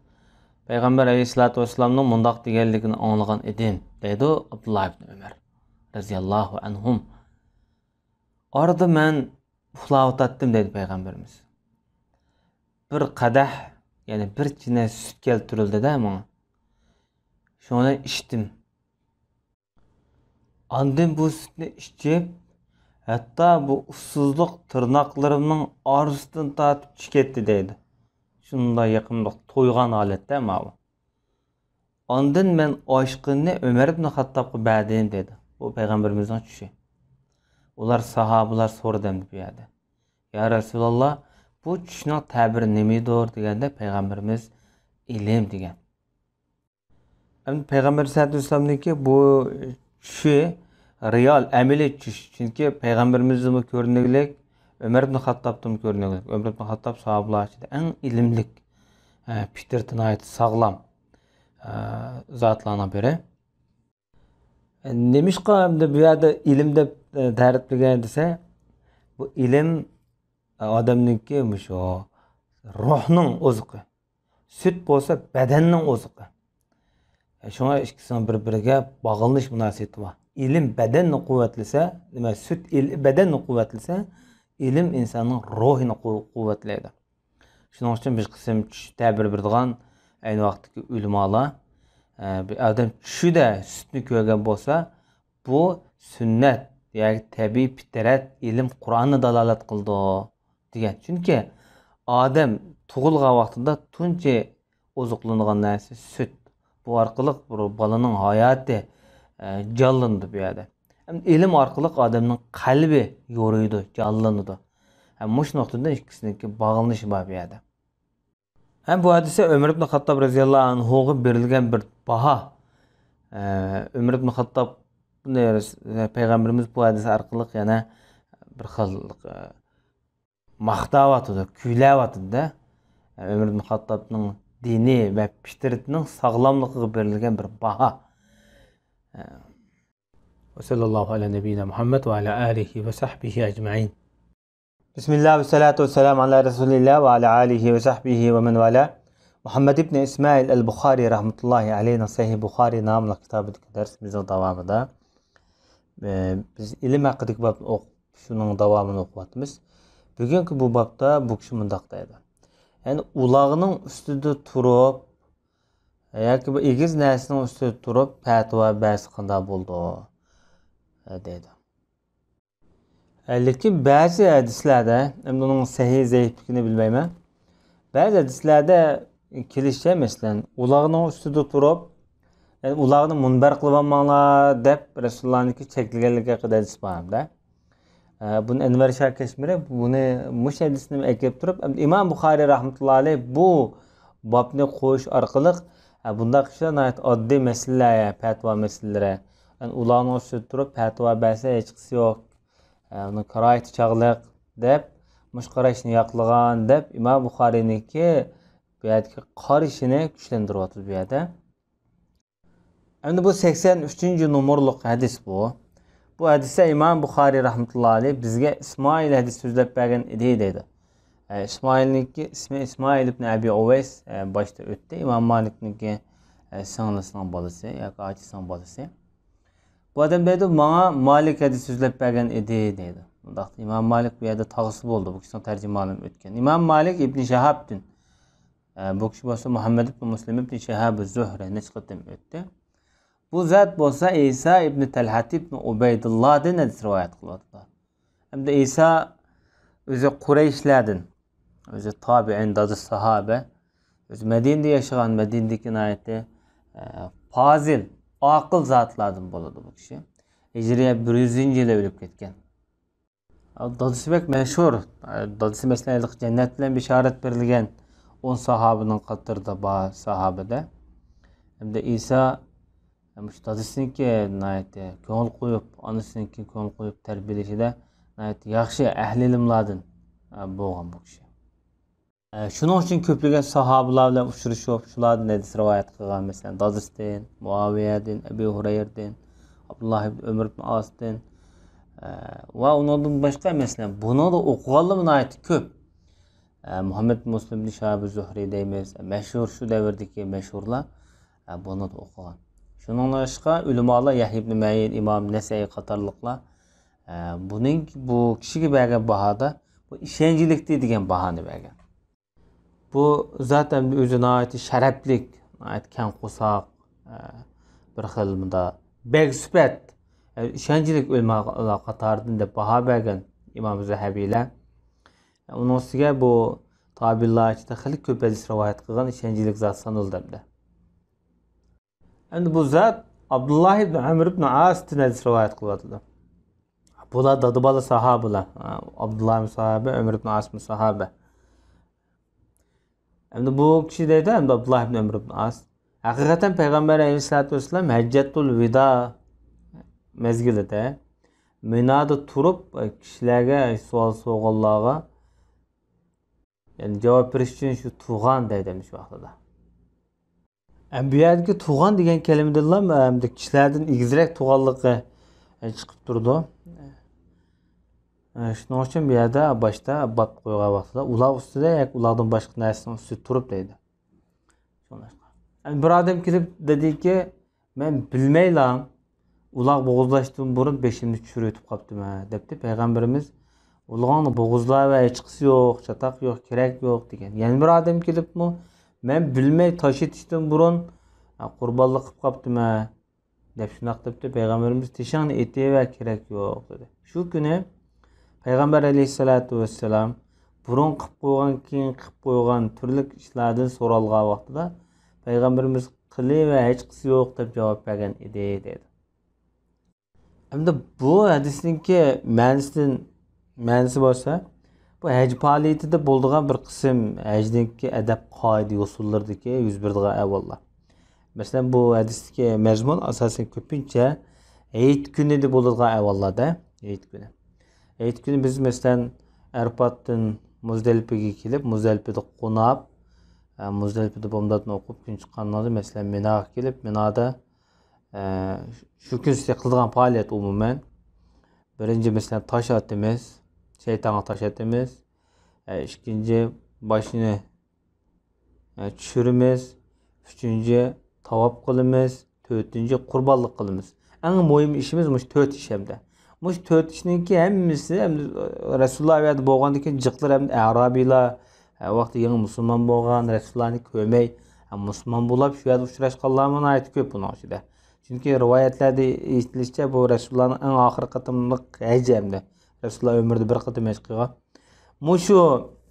پەيغەمبەر ئەلەيھىسسالاتۇ ۋەسسالامنىڭ مۇنداق دېگەنلىكىنى ئاڭلىغان ئىدىم، دەيدۇ ئابدۇللا ئىبنى ئۆمەر رەزىياللاھۇ ئەنھۇم. ئارىدا مەن ئۇخلاۋاتاتتىم، دەيدۇ پەيغەمبىرىمىز. بىر قەدەھ، يەنى بىر چىنە سۈت كەلتۈرۈلدى-دە ماڭا. شۇنى ئىچتىم. ئاندىن بۇ سۈتنى ئىچىپ، ھەتتا بۇ ئۇسسۇزلۇق تىرناقلىرىمنىڭ ئارىسىدىن تارتىپ چىكەتتى، دەيدۇ. شۇنداق يېقىملىق تويغان ھالەتتە ماۋۇ. ئاندىن مەن ئاشقىننى ئۆمەر ئىبنى خاتتابقا بەردىم، دەيدۇ. بۇ پەيغەمبىرىمىزنىڭ چۈشى. ئۇلار، ساھابىلار سورىدى ئەمدى بۇ يەردە. يا رەسۇلاللا، بۇ چۈشنىڭ تەبىرى نېمىدۇر؟ دېگەندە پەيغەمبىرىمىز ئىلىم دېگەن. ئەمدى پەيغەمبەر سەللەللاھۇ ئەلەيھى ۋەسەللەمنىڭكى بۇ چۈشى رېئال، ئەمەلىي چۈش. چۈنكى پەيغەمبىرىمىزدىمۇ كۆرۈنۈگلۈك، ئۆمەر ئىبنى خاتتابتىمۇ كۆرۈنۈگلۈك. ئۆمەر ئىبنى خاتتاب ساھابىلار ئىچىدە ئەڭ ئىلىملىك، ئە، پىترىتى ناھايىتى ساغلام، ئە، زاتلارنىڭ بىرى. ئە، نېمىشقا ئەمدى بۇ يەردە ئىلىم دەپ، ئە، تەرىپلىگەن دېسە، بۇ ئىلىم، ئە، ئادەمنىڭكى مۇشۇ روھنىڭ ئوزۇقى. سۈت بولسا بەدەننىڭ ئوزۇقى. شۇڭا ئىككىسىنىڭ بىر-بىرىگە باغلىنىش مۇناسىۋىتى بار. ئىلىم بەدەننى قۇۋۋەتلىسە، نېمە، سۈت ئىل-، بەدەننى قۇۋۋەتلىسە، ئىلىم ئىنساننىڭ روھىنى قۇ-، قۇۋۋەتلەيدۇ. شۇنىڭ ئۈچۈن بىر قىسىم چۈش تەبىر بېرىدىغان ئەينى ۋاقىتتىكى ئۆلىمالار، ئە، بىر ئادەم چۈشىدە سۈتنى كۆرگەن بولسا، بۇ سۈننەت، ياكى تەبىئىي پىترەت، ئىلىم، قۇرئاننى دالالەت قىلىدۇ، دېگەن. چۈنكى ئادەم تۇغۇلغان ۋاقتىدا تۇنجى ئوزۇقلىنىدىغان نەرسە سۈت. بۇ ئارقىلىق بۇ بالىنىڭ ھاياتى، ئە، جانلىنىدۇ بۇ يەردە. ھەم ئىلىم ئارقىلىق ئادەمنىڭ قەلبى يورۇيدۇ، جانلىنىدۇ. ھەم مۇشۇ نۇقتىدىن ئىككىسىنىڭكى باغلىنىشى بار بۇ يەردە. ھەم بۇ ھەدىستە ئۆمەر ئىبن خاتتاب رەزىياللاھۇ ئەنھۇغا بېرىلگەن بىر باھا. ئە، ئۆمەر ئىبن خاتتاب بۇنى، پەيغەمبىرىمىز بۇ ھەدىس ئارقىلىق يەنە بىر خىل، ئە، ماختاۋاتىدۇ، كۈيلەۋاتىدۇ-دە. ئۆمەر ئىبن خاتتابنىڭ دىنى ۋە پىترىتىنىڭ ساغلاملىقىغا بېرىلگەن بىر باھا. ۋە سەللەللاھۇ ئەلا نەبىييىنا مۇھەممەد ۋە ئەلا ئالىھى ۋە سەھبىھى ئەجمەئىن. بىسمىللا ۋە سالاتۇ ۋە سالامۇ ئالا رەسۇلىللا ۋە ئالا ئالىھى ۋە سەھبىھى ۋە مەن ۋالا. مۇھەممەد ئىبنى ئىسمائىل ئەل بۇخارى رەھمەتۇللاھى ئەلەيھىنىڭ سەھىھ بۇخارى ناملىق كىتابىدىكى دەرسىمىزنىڭ داۋامىدا، ئە، بىز ئىلىم ھەققىدىكى بابنى ئوقۇپ، شۇنىڭ داۋامىنى ئوقۇۋاتىمىز. بۈگۈنكى بۇ بابتا بۇ كىشى مۇنداق دەيدۇ. يەنى ئۇلاغنىڭ ئۈستىدە تۇرۇپ، ياكى بىر ئېگىز نەرسىنىڭ ئۈستىدە تۇرۇپ پەتىۋا بەرسە قانداق بولىدۇ؟ دەيدۇ. لېكىن بەزى ھەدىسلەردە، ئەمدى ئۇنىڭ سەھىھ زەئىپلىكىنى بىلمەيمەن، بەزى ھەدىسلەردە كېلىشىچە، مەسىلەن، ئۇلاغنىڭ ئۈستىدە تۇرۇپ، يەنى ئۇلاغنى مۇنبەر قىلىۋالماڭلار دەپ رەسۇلۇللانىڭكى چەكلىگەنلىكى ھەققىدە ھەدىس بار ھەمدە. ئە، بۇنى ئەنۋەر شاھ كەشمىرى بۇنى، مۇشۇ ھەدىسنى ئەكىلىپ تۇرۇپ، ئىمام بۇخارىي رەھمەتۇللا ئەلەيھ بۇ بابنى قويۇش ئارقىلىق، ئە، بۇنداق ئىشلار ناھايىتى ئاددىي مەسىلىلەر، پەتىۋا مەسىلىلىرى. يەنى ئۇلارنىڭ ئۈستىدە تۇرۇپ پەتىۋا بەرسە ھېچقىسى يوق. ئە، ئۇنىڭ كارايىتى چاغلىق دەپ، مۇشۇ قاراشنى ياقلىغان دەپ ئىمام بۇخارىينىڭكى بۇ يەردىكى قارىشىنى كۈچلەندۈرۈۋاتىدۇ بۇ يەردە. ئەمدى بۇ سەكسەن ئۈچىنچى نومۇرلۇق ھەدىس بۇ. بۇ ھەدىستە ئىمام بۇخارىي رەھمەتۇللا ئەلەيھ بىزگە ئىسمائىل ھەدىس سۆزلەپ بەرگەن ئىدى دەيدۇ. ئە، ئىسمائىلنىڭكى ئىسمى ئىسمائىل ئىبن ئەبى ئۇۋەيس، ئە، باشتا ئۆتتى. ئىمام مالىكنىڭكى، ئە، سىڭلىسىنىڭ بالىسى ياكى ئاچىسىنىڭ بالىسى. بۇ ئادەم دەيدۇ، ماڭا مالىك ھەدىس سۆزلەپ بەرگەن ئىدى دەيدۇ. ئۇنداقتا ئىمام مالىك بۇ يەردە تاغىسى بولدى. بۇ كىشىنىڭ تەرجىمىھالىنى ئۆتكەن. ئىمام مالىك ئىبن شىھابتىن. ئە، بۇ كىشى بولسا مۇھەممەد ئىبن مۇسلىم ئىبن شىھاب زۇھرى نەچچە قېتىم ئۆتتى. بۇ زات بولسا ئىسا ئىبن تەلھەت ئىبن ئۇبەيدۇللادىن ھەدىس رىۋايەت قىلىۋاتىدۇ. ھەمدە ئىسا ئۆزى قۇرەيشلەردىن، ئۆزى تابىئىن، دادىسى ساھابە، ئۆزى مەدىنىدە ياشىغان، مەدىنىدىكى ناھايىتى، ئە، پازىل، ئاقىل زاتلاردىن بولىدۇ بۇ كىشى. ھىجرىيە بىر يۈزىنچى يىلى ئۆلۈپ كەتكەن. دادىسى بەك مەشھۇر. دادىسى، مەسىلەن، ھېلىقى جەننەت بىلەن بېشارەت بېرىلگەن ئون ساھابىنىڭ قاتارىدا بار ساھابىدە. ھەمدە ئىسا مۇشۇ دادىسىنىڭكى ناھايىتى كۆڭۈل قويۇپ، ئانىسىنىڭكى كۆڭۈل قويۇپ تەربىيەلىشىدە ناھايىتى ياخشى ئەھلى ئىلىملاردىن بولغان بۇ كىشى. شۇنىڭ ئۈچۈن كۆپلىگەن ساھابىلار بىلەن ئۇچرىشىپ، شۇلاردىن ھەدىس رىۋايەت قىلغان، مەسىلەن، دادىسىدىن، مۇئاۋىيەدىن، ئەبۇ ھۇرەيرىدىن، ئابدۇللا ئىبن ئۆمەر ئىبن ئاسدىن، ئە، ۋە ئۇنىڭدىن باشقا، مەسىلەن، بۇنىڭدا ئوقۇغانلىرىمۇ ناھايىتى كۆپ. ئە، مۇھەممەد مۇسلىم ئىبن شىھابى زۇھرى دەيمىز، مەشھۇر، شۇ دەۋردىكى مەشھۇرلار، ئە، بۇنىڭدا ئوقۇغان. شۇنىڭدىن باشقا ئۆلىمالار يەھيا ئىبن مەئىن، ئىمام نەسەئىي قاتارلىقلار، ئە، بۇنىڭ، بۇ كىشىگە بەرگەن باھادا بۇ ئىشەنچلىكتى دېگەن باھانى بەرگەن. بۇ زات ئەمدى ئۆزى ناھايىتى شەرەپلىك، ناھايىتى كەڭ قورساق، ئە، بىر خىل مۇندا بەگ سۈپەت، ئە، ئىشەنچلىك ئۆلىمالار قاتارىدىن دەپ باھا بەرگەن ئىمام زەھەبىيلەر. ئۇنىڭ ئۈستىگە بۇ تابىئىنلار ئىچىدە خېلى كۆپ ھەدىس رىۋايەت قىلغان ئىشەنچلىك زات سانىلىدۇ ئەمدى. ئەمدى بۇ زات ئابدۇللا ئىبن ئەمر ئىبن ئاستىن ھەدىس رىۋايەت قىلىۋاتىدۇ. بۇلار دادا-بالا ساھابىلار. ئابدۇللا ساھابە، ئۆمەر ئىبن ئاسمۇ ساھابە. ئەمدى بۇ كىشى دەيدۇ، ئەمدى ئابدۇللا ئىبن ئۆمەر ئىبن ئاس. ھەقىقەتەن پەيغەمبەر ئەلەيھىسسالاتۇ ۋەسسالام ھەججەتۇل ۋىدا مەزگىلىدە مىنادا تۇرۇپ، كىشىلەرگە سوئال سورىغانلارغا، يەنى جاۋاب بېرىش ئۈچۈن شۇ تۇرغان دەيدۇ شۇ ۋاقتىدا. ئە، بۇ يەردىكى تۇرغان دېگەن كەلىمىدىنلا، ئەمدى كىشىلەردىن ئېگىزرەك تۇرغانلىقى، ئە، چىقىپ تۇرىدۇ. ئە، شۇنىڭ ئۈچۈن بۇ يەردە باشتا باب قويغان ۋاقتىدا ئۇلار ئۈستىدە ياكى ئۇلاردىن باشقا نەرسىنىڭ ئۈستىدە تۇرۇپ دەيدۇ. شۇڭلاشقا. ئەمدى بىر ئادەم كېلىپ دېدىكى، مەن بىلمەيلا ئۇلار بوغۇزلاشتىن بۇرۇن بېشىمنى چۈشۈرۈۋېتىپ قاپتىمەن، دەپتۇ. پەيغەمبىرىمىز، ئۇلىغاڭنى بوغۇزلاۋەر، ھېچقىسى يوق، چاتاق يوق، كېرەك يوق، دېگەن. يەنە بىر ئادەم كېلىپمۇ، مەن بىلمەي تاش ئېتىشتىن بۇرۇن، ھە، قۇربانلىق قىلىپ قاپتىمەن، دەپ شۇنداق دەپتۇ. پەيغەمبىرىمىز، تېشىڭنى ئېتىۋەر، كېرەك يوق، دېدى. شۇ كۈنى پەيغەمبەر ئەلەيھىسسالاتۇ ۋەسسالام بۇرۇن قىلىپ قويغان، كېيىن قىلىپ قويغان تۈرلۈك ئىشلاردىن سورالغان ۋاقتىدا پەيغەمبىرىمىز قىلىۋەر، ھېچقىسى يوق دەپ جاۋاب بەرگەن ئىدى، دەيدۇ. ئەمدى بۇ ھەدىسنىڭكى مەنىسىدىن، مەنىسى بولسا، بۇ ھەج پائالىيىتىدە بولىدىغان بىر قىسىم ھەجنىڭكى ئەدەپ، قائىدە، يوسۇنلىرىدىكى يۈز بېرىدىغان ئەھۋاللار. مەسىلەن، بۇ ھەدىستىكى مەزمۇن ئاساسەن كۆپىنچە ھېيت كۈنىدە بولىدىغان ئەھۋاللاردا، ھېيت كۈنى. ھېيت كۈنى بىز، مەسىلەن، ئەرپاتتىن مۇزدەلىپىگە كېلىپ، مۇزدەلىپىدە قوناپ، ئە، مۇزدەلىپىدە بامداتنى ئوقۇپ، كۈن چىققاندىن كېيىن، مەسىلەن، مىناغا كېلىپ، مىنادا، ئە، شۇ كۈنى قىلىدىغان پائالىيەت ئومۇمەن، بىرىنچى، مەسىلەن، تاش ئاتىمىز، شەيتانغا تاش ئاتىمىز، ئە، ئىككىنچى، باشنى ئە، چۈشۈرىمىز. ئۈچىنچى، تاۋاپ قىلىمىز. تۆتىنچى، قۇربانلىق قىلىمىز. ئەڭ مۇھىم ئىشىمىز مۇشۇ تۆت ئىش ھەمدە. مۇشۇ تۆت ئىشنىڭكى ھەممىسى ھەمدە، ئە، رەسۇلۇللا ئۇ يەردە بولغاندىن كېيىن جىقلىرى ھەمدە ئەرابىيلار، ئە، ۋاقتى يېڭى مۇسۇلمان بولغان، رەسۇلۇللانى كۆرمەي، ئە، مۇسۇلمان بولۇپ شۇ يەردە ئۇچراشقانلارمۇ ناھايىتى كۆپ بۇنىڭ ئىچىدە. چۈنكى رىۋايەتلەردە ئېيتىلىشىچە، بۇ رەسۇلۇللانىڭ ئەڭ ئاخىرقى قېتىملىق ھەجى ھەمدە. رەسۇلۇللا ئۆمرىدە بىر قېتىم ھەج قىلغان. مۇشۇ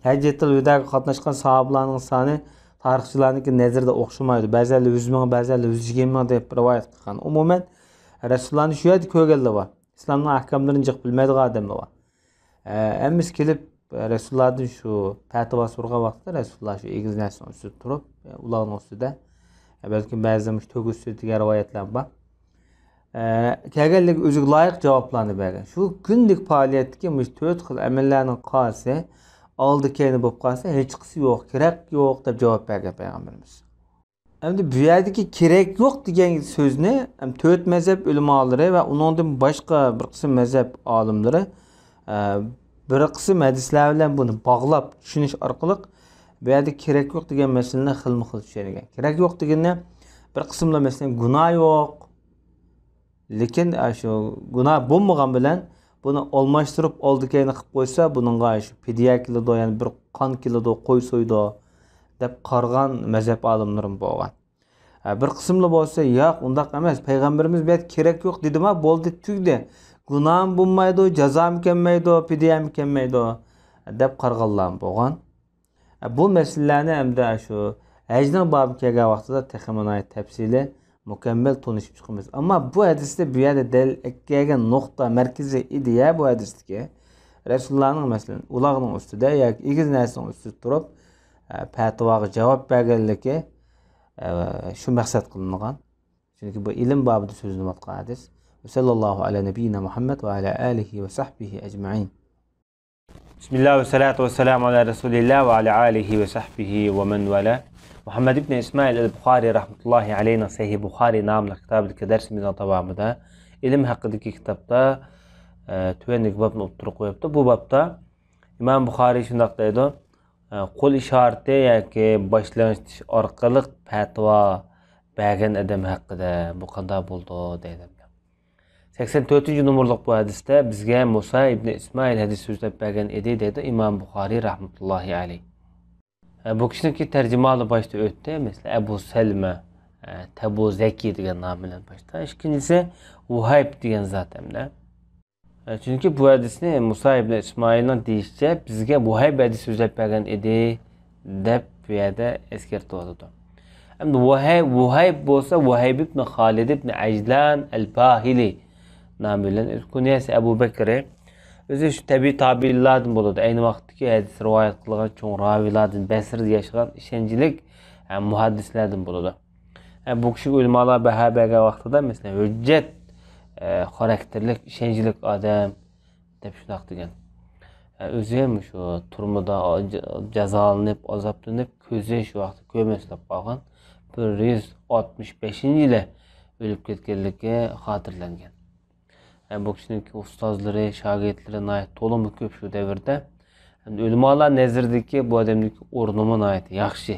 ھەججەتۇل ۋىداغا قاتناشقان ساھابىلارنىڭ سانى تارىخچىلارنىڭكى نەزىرىدە ئوخشىمايدۇ. بەزىلەر يۈز مىڭ، بەزىلەر يۈز يىگىرمە مىڭ دەپ رىۋايەت قىلغان. ئومۇمەن، رەسۇلۇللانى شۇ يەردە كۆرگەنلەر بار. ئىسلامنىڭ ئەھكاملىرىنى جىق بىلمەيدىغان ئادەملەر بار. ئە، ھەممىسى كېلىپ، رەسۇلۇللادىن شۇ پەتىۋا سورىغان ۋاقىتتا رەسۇلۇللا شۇ ئېگىز نەرسىنىڭ ئۈستىدە تۇرۇپ، ئۇلارنىڭ ئۈستىدە، بەلكىم بەزىدە مۇشۇ تۆگە ئۈستىدە دېگەن رىۋايەتلەر بار. ئە، كەلگەنلىكى ئۆزىگە لايىق جاۋابلارنى بەرگەن. شۇ كۈندىلىك پائالىيەتتىكى مۇشۇ تۆت خىل ئەمەللەرنىڭ قارىسى، ئالدى كەينى بولۇپ قالسا، ھېچقىسى يوق، كېرەك يوق دەپ جاۋاب بەرگەن پەيغەمبىرىمىز. ئەمدى بۇ يەردىكى كېرەك يوق دېگەن سۆزنى، ئەم، تۆت مەزھەپ ئۆلىمالىرى ۋە ئۇنىڭدىن باشقا بىر قىسىم مەزھەپ ئالىملىرى، ئە، بىر قىسىم ھەدىسلەر بىلەن بۇنى باغلاپ چۈشىنىش ئارقىلىق، بۇ يەردە كېرەك يوق دېگەن مەسىلىنى خىلمۇ خىل چۈشەنگەن. كېرەك يوق دېگىنى بىر قىسىملار، مەسىلەن، گۇناھ يوق، لېكىن، ئە، شۇ گۇناھ بولمىغان بىلەن بۇنى ئالماشتۇرۇپ ئالدى كەينى قىلىپ قويسا، بۇنىڭغا شۇ پىدىيە كېلىدۇ، يەنى بىر قان كېلىدۇ، قوي سويىدۇ، دەپ قارىغان مەزھەپ ئالىملىرىمۇ بولغان. ھە، بىر قىسىملا بولسا، ياق، ئۇنداق ئەمەس، پەيغەمبىرىمىز بۇ يەردە كېرەك يوق دېدىما، بولدى، تۈگىدى. گۇناھمۇ بولمايدۇ، جازامۇ كەلمەيدۇ، پىدىيەمۇ كەلمەيدۇ، دەپ قارىغانلارمۇ بولغان. ھە، بۇ مەسىلىلەرنى ئەمدى شۇ ھەجنىڭ بابى كەلگەن ۋاقتىدا تېخىمۇ ناھايىتى تەپسىلىي، مۇكەممەل تونۇشۇپ چىقىمىز. ئەمما بۇ ھەدىستە بۇ يەردە دەلىل ئەكەلگەن نۇقتا، مەركىزىي ئىدىيە بۇ ھەدىستىكى رەسۇلۇللانىڭ، مەسىلەن، ئۇلاغنىڭ ئۈستىدە ياكى ئېگىز نەرسىنىڭ ئۈستىدە تۇرۇپ، ئە، پەتىۋاغا جاۋاب بەرگەنلىكى، ئە، شۇ مەقسەت قىلىنغان. چۈنكى بۇ ئىلىم بابىدا سۆزلىنىۋاتقان ھەدىس. ۋە سەللەللاھۇ ئەلا نەبىييىنا مۇھەممەد ۋە ئەلا ئالىھى ۋە سەھبىھى ئەجمەئىن. بىسمىللا ۋە سالاتۇ ۋە سالامۇ ئەلا رەسۇلىللا ۋە ئەلا ئالىھى ۋە سەھبىھى ۋە مەن ۋەلا. مۇھەممەد ئىبن ئىسمائىل ئەل بۇخارى رەھمەتۇللاھى ئەلەيھنىڭ سەھىھ بۇخارى ناملىق كىتابىدىكى دەرسىمىزنىڭ داۋامىدا ئىلىم ھەققىدىكى كىتابتا، ئە، تۆۋەندىكى بابنى ئوتتۇرىغا قويۇپتۇ. بۇ بابتا ئىمام بۇخارى شۇنداق دەيدۇ، ئە، قول ئىشارىتى ياكى باشلىنىش ئارقىلىق پەتىۋا بەرگەن ئادەم ھەققىدە بۇ قانداق بولىدۇ دەيدۇ. سەكسەن تۆتىنچى نومۇرلۇق بۇ ھەدىستە بىزگە مۇسا ئىبنى ئىسمائىل ھەدىس سۆزلەپ بەرگەن ئىدى، دەيدۇ ئىمام بۇخارى رەھمەتۇللاھى ئەلەيھ. ھە، بۇ كىشىنىڭكى تەرجىمىھالى باشتا ئۆتتى. مەسىلەن، ئەبۇ سەلمە، ھە، تەبۇ زەكى دېگەن نام بىلەن باشتا. ئىككىنچىسى ۋۇھەيب دېگەن زات ھەمدە. ھە، چۈنكى بۇ ھەدىسنى مۇسا ئىبنى ئىسمائىلنىڭ دېيىشىچە، بىزگە ۋۇھەيب ھەدىس سۆزلەپ بەرگەن ئىدى، دەپ بۇ يەردە ئەسكەرتىۋاتىدۇ. ئەمدى ۋۇھەي-، ۋۇھەيب بولسا ۋۇھەيب ئىبنى خالىد ئىبنى ئەجلان ئەل باھىلى نامى بىلەن، ئۆز كۇنيەسى ئەبۇ بەكرى. ئۆزى شۇ تەبىئىي تابىئىنلاردىن بولىدۇ. ئەينى ۋاقىتتىكى ھەدىس رىۋايەت قىلغان چوڭ راۋىلەردىن، بەسرىدە ياشىغان ئىشەنچلىك، ھە، مۇھەددىسلەردىن بولىدۇ. ھە، بۇ كىشىگە ئۆلىمالار باھا بەرگەن ۋاقتىدا، مەسىلەن، ھۆججەت، ئە، خاراكتېرلىك، ئىشەنچلىك ئادەم، دەپ شۇنداق دېگەن. ئە، ئۆزى مۇشۇ تۈرمىدە جازالىنىپ، ئازابلىنىپ، كۆزى شۇ ۋاقىتتا كۆرمەسلەپ قالغان، بىر يۈز ئاتمىش بەشىنچى يىلى ئۆلۈپ كەتكەنلىكى خاتىرىلەنگەن. ئە، بۇ كىشىنىڭكى ئۇستازلىرى، شاگىرتلىرى ناھايىتى تولىمۇ كۆپ شۇ دەۋردە. ئەمدى ئۆلىمالار نەزىرىدىكى بۇ ئادەمنىڭكى ئورنىمۇ ناھايىتى ياخشى.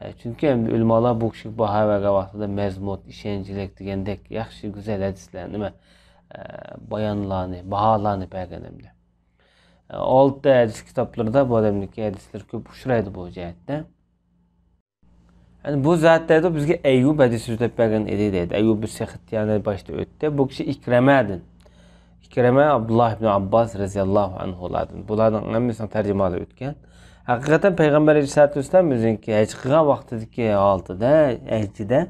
ئە، چۈنكى ئەمدى ئۆلىمالار بۇ كىشىگە باھا بەرگەن ۋاقتىدا مەزمۇت، ئىشەنچلىك دېگەندەك ياخشى، گۈزەل ھەدىسلەر، نېمە، ئە، بايانلارنى، باھالارنى بەرگەن ئەمدى. ئە، ئالتە ھەدىس كىتابلىرىدا بۇ ئادەمنىڭكى ھەدىسلىرى كۆپ ئۇچرايدۇ بۇ جەھەتتە. يەنى بۇ زات دەيدۇ، بىزگە ئەييۇب ھەدىس سۆزلەپ بەرگەن ئىدى دەيدۇ. ئەييۇب سەختىيانى باشتا ئۆتتى. بۇ كىشى ئىكرەمەدىن. ئىكرەمە ئابدۇللا ئىبن ئابباس رەزىياللاھۇ ئەنھۇلاردىن. بۇلارنىڭ ھەممىسىنىڭ تەرجىمىھالى ئۆتكەن. ھەقىقەتەن پەيغەمبەر ئەلەيھىسسالاتۇ ۋەسسالام ئۆزىنىڭكى ھەج قىلغان ۋاقتىدىكى ھالىتىدە، ھەججىدە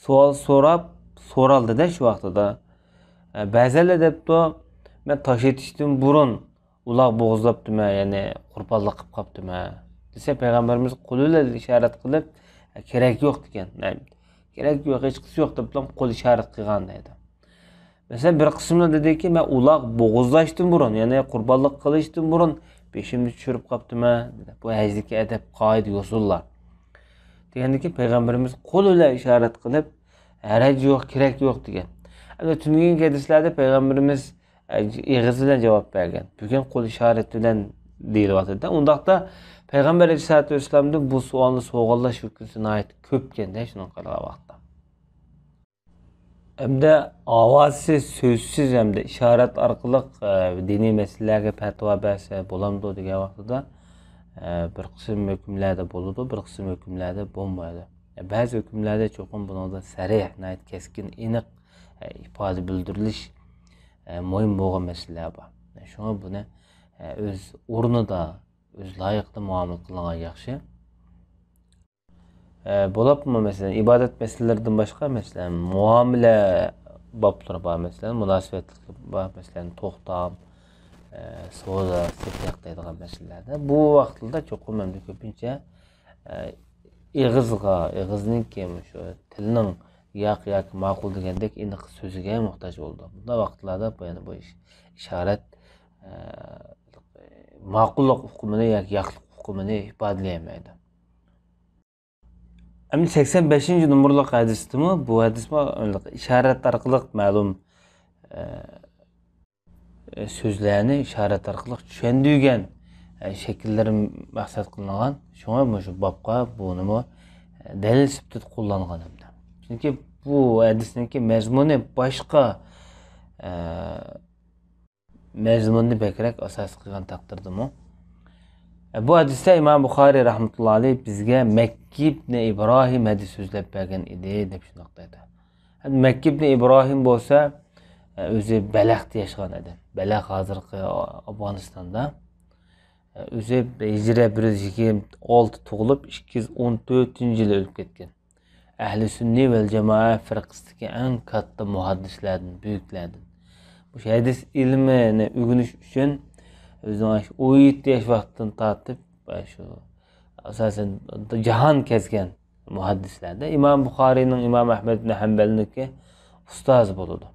سوئال سوراپ، سورالدىدە شۇ ۋاقتىدا. ئە، بەزىلەر دەپتۇ، مەن تاش ئېتىشتىن بۇرۇن ئۇلاغ بوغۇزلاپتىمەن، يەنى قۇربانلىق قىلىپ قاپتىمەن دېسە، پەيغەمبىرىمىز قول بىلەن ئىشارەت قىلىپ، ئە، كېرەك يوق دېگەن. ئە، كېرەك يوق، ھېچقىسى يوق دەپلا قول ئىشارەت قىلغان دەيدۇ. مەسىلەن، بىر قىسىملار دېدىكى، مەن ئۇلاغ بوغۇزلاشتىن بۇرۇن، يەنى قۇربانلىق قىلىشتىن بۇرۇن بېشىمنى چۈشۈرۈپ قاپتىمەن. بۇ ھەجدىكى ئەدەپ، قائىدە، يوسۇنلار. دېگەندىكىن پەيغەمبىرىمىز قول بىلەن ئىشارەت قىلىپ، ھەرەج يوق، كېرەك يوق دېگەن. ئەمدى تۈنۈگۈنكى ھەدىسلەردە پەيغەمبىرىمىز، ئە، ئېغىز بىلەن جاۋاب بەرگەن. بۈگۈن قول ئىشارەت بىلەن دېيىلىۋاتىدۇ. ئۇنداقتا پەيغەمبەر ئەلەيھىسسالاتۇ ۋەسسالامدىن بۇ سوئالنى سوراش ۋەقەسى ناھايىتى كۆپكەندە، شۇنىڭغا قارىغان ۋاقىتتا. ھەمدە ئاۋازسىز، سۆزسىز ھەمدە ئىشارەت ئارقىلىق، ئە، دىنىي مەسىلىلەرگە پەتىۋا بەرسە بولامدۇ دېگەن ۋاقتىدا، ئە، بىر قىسىم ھۆكۈملەردە بولىدۇ، بىر قىسىم ھۆكۈملەردە بولمايدۇ. بەزى ھۆكۈملەردە چوقۇم بۇنىڭدا سەرىھ، ناھايىتى كەسكىن، ئېنىق، ئە، ئىپادە بىلدۈرۈلۈش، ئە، مۇھىم بولغان مەسىلىلەر بار. شۇڭا بۇنى، ئە، ئۆز ئورنىدا، ئۆز لايىقىدا مۇئامىلە قىلغان ياخشى. ئە، بولۇپمۇ، مەسىلەن، ئىبادەت مەسىلىلىرىدىن باشقا، مەسىلەن، مۇئامىلە بابلىرى بار، مەسىلەن، مۇناسىۋەتلىك بار، مەسىلەن، توختام، ئە، سودا، سېتىق دەيدىغان مەسىلىلەردە. بۇ ۋاقىتلاردا چوقۇم ئەمدى كۆپىنچە، ئە، ئېغىزغا، ئېغىزنىڭكى مۇشۇ تىلنىڭ ياق ياكى ماقۇل دېگەندەك ئېنىق سۆزىگە موھتاج بولىدۇ. بۇنداق ۋاقىتلاردا بۇ، يەنى بۇ ئىش-، ئىشارەت، ئە، ماقۇللۇق ئۇقۇمىنى ياكى ياقلىق ئۇقۇمىنى ئىپادىلىيەلمەيدۇ. ئەمدى سەكسەن بەشىنچى نومۇرلۇق ھەدىستىمۇ، بۇ ھەدىسمۇ ئىشارەت ئارقىلىق مەلۇم، ئە، سۆزلەرنى ئىشارەت ئارقىلىق چۈشەندۈرگەن، ئە، شەكىللىرى مەقسەت قىلىنغان. شۇڭا مۇشۇ بابقا بۇنىمۇ، ئە، دەلىل سۈپىتىدە قوللانغان ھەمدە. چۈنكى بۇ ھەدىسنىڭكى مەزمۇنى باشقا، ئە، مەزمۇننى بەكرەك ئاساس قىلغان تەقدىردىمۇ. بۇ ھەدىستە ئىمام بۇخارىي رەھمەتۇللا ئەلەيھ بىزگە مەككى ئىبنى ئىبراھىم ھەدىس سۆزلەپ بەرگەن ئىدى، دەپ شۇنداق دەيدۇ. مەككى ئىبنى ئىبراھىم بولسا، ئۆزى بەلەختە ياشىغان ئادەم. بەلەخ ھازىرقى ئافغانىستاندا. ئۆزى ھىجرىيە بىر يۈز يىگىرمە ئالتە تۇغۇلۇپ، ئىككى يۈز ئون تۆتىنچى يىلى ئۆلۈپ كەتكەن. ئەھلى سۈننى ۋەل جامائە فىرقىسىدىكى ئەڭ كاتتا مۇھەددىسلەردىن، بۈيۈكلەردىن. مۇشۇ ھەدىس ئىلمىنى ئۆگىنىش ئۈچۈن ئۆزىنىڭ ئاشۇ ئون يەتتە ياش ۋاقتىدىن تارتىپ، شۇ ئاساسەن جاھان كەزگەن مۇھەددىسلەردە ئىمام بۇخارىينىڭ، ئىمام ئەھمەد ئىبن ھەمبەلنىڭكى ئۇستازى بولىدۇ.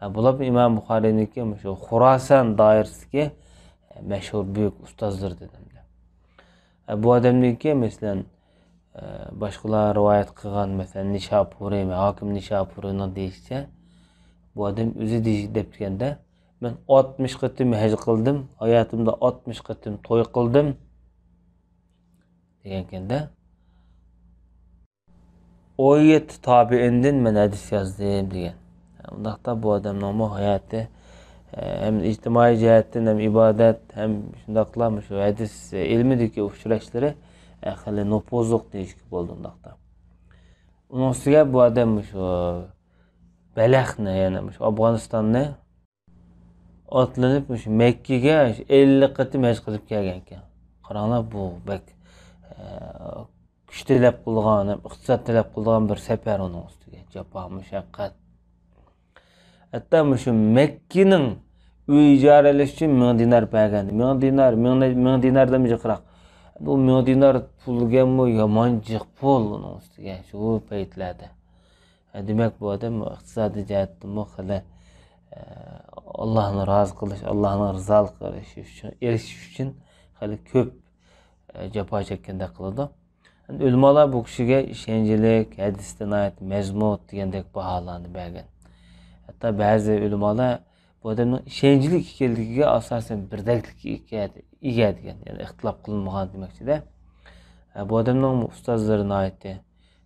ھە، بۇلار ئىمام بۇخارىينىڭكى مۇشۇ خۇراسان دائىرىسىدىكى مەشھۇر بۈيۈك ئۇستازلىرىدىن ھەمدە. ھە، بۇ ئادەمنىڭكى، مەسىلەن، ئە، باشقىلار رىۋايەت قىلغان، مەسىلەن، نىشاپۇرى، ھاكىم نىشاپۇرىنىڭ دېيىشىچە، بۇ ئادەم ئۆزى دېيىش-، دەپتىكەندە، مەن ئاتمىش قېتىم ھەج قىلدىم، ھاياتىمدا ئاتمىش قېتىم توي قىلدىم، دېگەنكەندە، ئون يەتتە تابىئىندىن مەن ھەدىس يازدىم، دېگەن. ئۇنداقتا بۇ ئادەمنىڭمۇ ھاياتى، ئە، ھەم ئىجتىمائىي جەھەتتىن، ھەم ئىبادەت، ھەم شۇنداقلا مۇشۇ ھەدىس ئىلمىدىكى ئۇچراشلىرى، ئە، خېلى نوپۇزلۇق دېيىشكە بولىدۇ ئۇنداقتا. ئۇنىڭ ئۈستىگە بۇ ئادەم مۇشۇ بەلخنى، يەنى مۇشۇ ئافغانىستاننى ئاتلىنىپ، مۇشۇ مەككىگە ئەللىك قېتىم ھەج قىلىپ كەلگەنىكەن. قاراڭلار، بۇ بەك، ئە، كۈچ تەلەپ قىلىدىغان، ھەم ئىقتىساد تەلەپ قىلىدىغان بىر سەپەر ئۇنىڭ ئۈستىگە. جاپا، مۇشەققەت. ھەتتا مۇشۇ مەككىنىڭ ئۆي ئىجارىلەش ئۈچۈن مىڭ دىنار بەرگەن. مىڭ دىنار، مىڭ، مىڭ دىناردىن جىقراق. بۇ مىڭ دىنار پۇلگەنمۇ يامان جىق پۇل ئۇنىڭ ئۈستىگە شۇ پەيتلەردە. ھە، دېمەك، بۇ ئادەم ئىقتىسادىي جەھەتتىنمۇ خېلى، ئە، ئاللاھنى رازى قىلىش، ئاللاھنىڭ رىزالىقىغا ئېرىشىش ئۈچۈن، ئېرىشىش ئۈچۈن خېلى كۆپ، ئە، جاپا چەككەندەك قىلىدۇ. ئۆلىمالار بۇ كىشىگە ئىشەنچلىك، ھەدىستە ناھايىتى مەزمۇت دېگەندەك باھالارنى بەرگەن. ھەتتا بەزى ئۆلىمالار بۇ ئادەمنىڭ ئىشەنچلىك ئىكەنلىكىگە ئاساسەن بىردەكلىككە ئىگە، ئىگە دېگەن، يەنى ئىختىلاپ قىلىنمىغان دېمەكچىدە. ئە، بۇ ئادەمنىڭ ئۇستازلىرى ناھايىتى،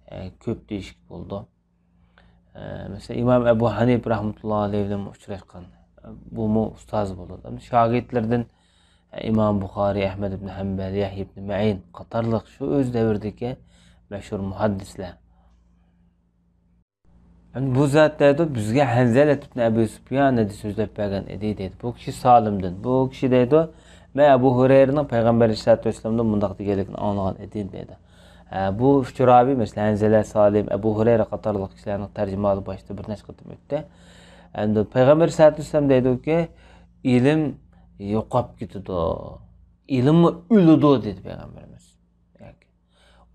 ئە، كۆپ دېيىشكە بولىدۇ. ئە، مەسىلەن، ئىمام ئەبۇ ھەنىپە رەھمەتۇللاھى ئەلەيھ بىلەن ئۇچراشقان. بۇمۇ ئۇستازى بولىدۇ. شاگىرتلىرىدىن ئىمام بۇخارىي، ئەھمەد ئىبن ھەمبەل، يەھيا ئىبن مەئىن قاتارلىق شۇ ئۆز دەۋرىدىكى مەشھۇر مۇھەددىسلەر. يەنى بۇ زات دەيدۇ، بىزگە ھەنزەلە ئىبن ئەبۇ سۇپيان ھەدىس سۆزلەپ بەرگەن ئىدى دەيدۇ. بۇ كىشى سالىمدىن. بۇ كىشى دەيدۇ، مەن ئەبۇ ھۇرەيرىنىڭ پەيغەمبەر ئەلەيھىسسالاتۇ ۋەسسالامدىن مۇنداق دېگەنلىكىنى ئاڭلىغان ئىدىم دەيدۇ. ئە، بۇ ئۈچ راۋى، مەسىلەن، ھەنزەلە، سالىم، ئەبۇ ھۇرەيرە قاتارلىق كىشىلەرنىڭ تەرجىمىھالى باشتا بىر نەچچە قېتىم ئۆتتى. ئەمدى پەيغەمبەر ئەلەيھىسسالاتۇ ۋەسسالام دەيدۇكى، ئىلىم يوقاپ كېتىدۇ، ئىلىممۇ ئۆلىدۇ، دېدى پەيغەمبىرىمىز.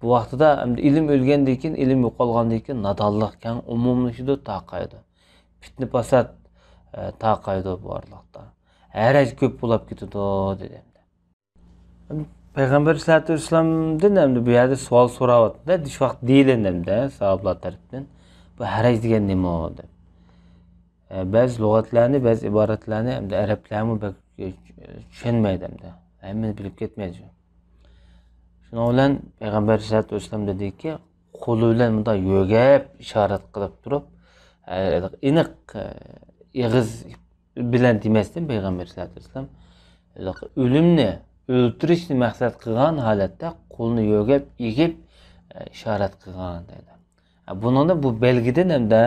بۇ ۋاقتىدا ئەمدى ئىلىم ئۆلگەندىن كېيىن، ئىلىم يوقالغاندىن كېيىن نادانلىق كەڭ ئومۇملىشىدۇ، تارقايدۇ. پىتنە-پاسات، ئە، تارقايدۇ بۇ ئارىلىقتا. ھەرەج كۆپ بولۇپ كېتىدۇ، دېدى. پەيغەمبەر سەللەللاھۇ ئەلەيھى ۋەسەللەمدىن ئەمدى بۇ يەردە سوئال سوراۋاتىدۇ، شۇ ۋاقىت دېيىلىندى ئەمدى ساھابىلار تەرىپىدىن. بۇ ھەرەج دېگەن نېمە دەپ. ئە، بەزى لۇغەتلەرنى، بەزى ئىبارەتلەرنى ئەمدى ئەرەبلەرمۇ بەك چۈشەنمەيدۇ ئەمدى. ھەممىنى بىلىپ كەتمەيدۇ. شۇنىڭ بىلەن پەيغەمبەر سەللەللاھۇ ئەلەيھى ۋەسەللەم دېدىكى، قولى بىلەن مۇنداق يۆگەپ ئىشارەت قىلىپ تۇرۇپ، ئېنىق، ئېغىز بىلەن دېمەستىن، پەيغەمبەر سەللەللاھۇ ئەلەيھى ۋەسەللەم ئۆلۈمنى، ئۆلتۈرۈشنى مەقسەت قىلغان ھالەتتە قولىنى يۆگەپ ئېگىپ، ئىشارەت قىلغان دەيدۇ. بۇنىڭدا بۇ بەلگىدىن ھەمدە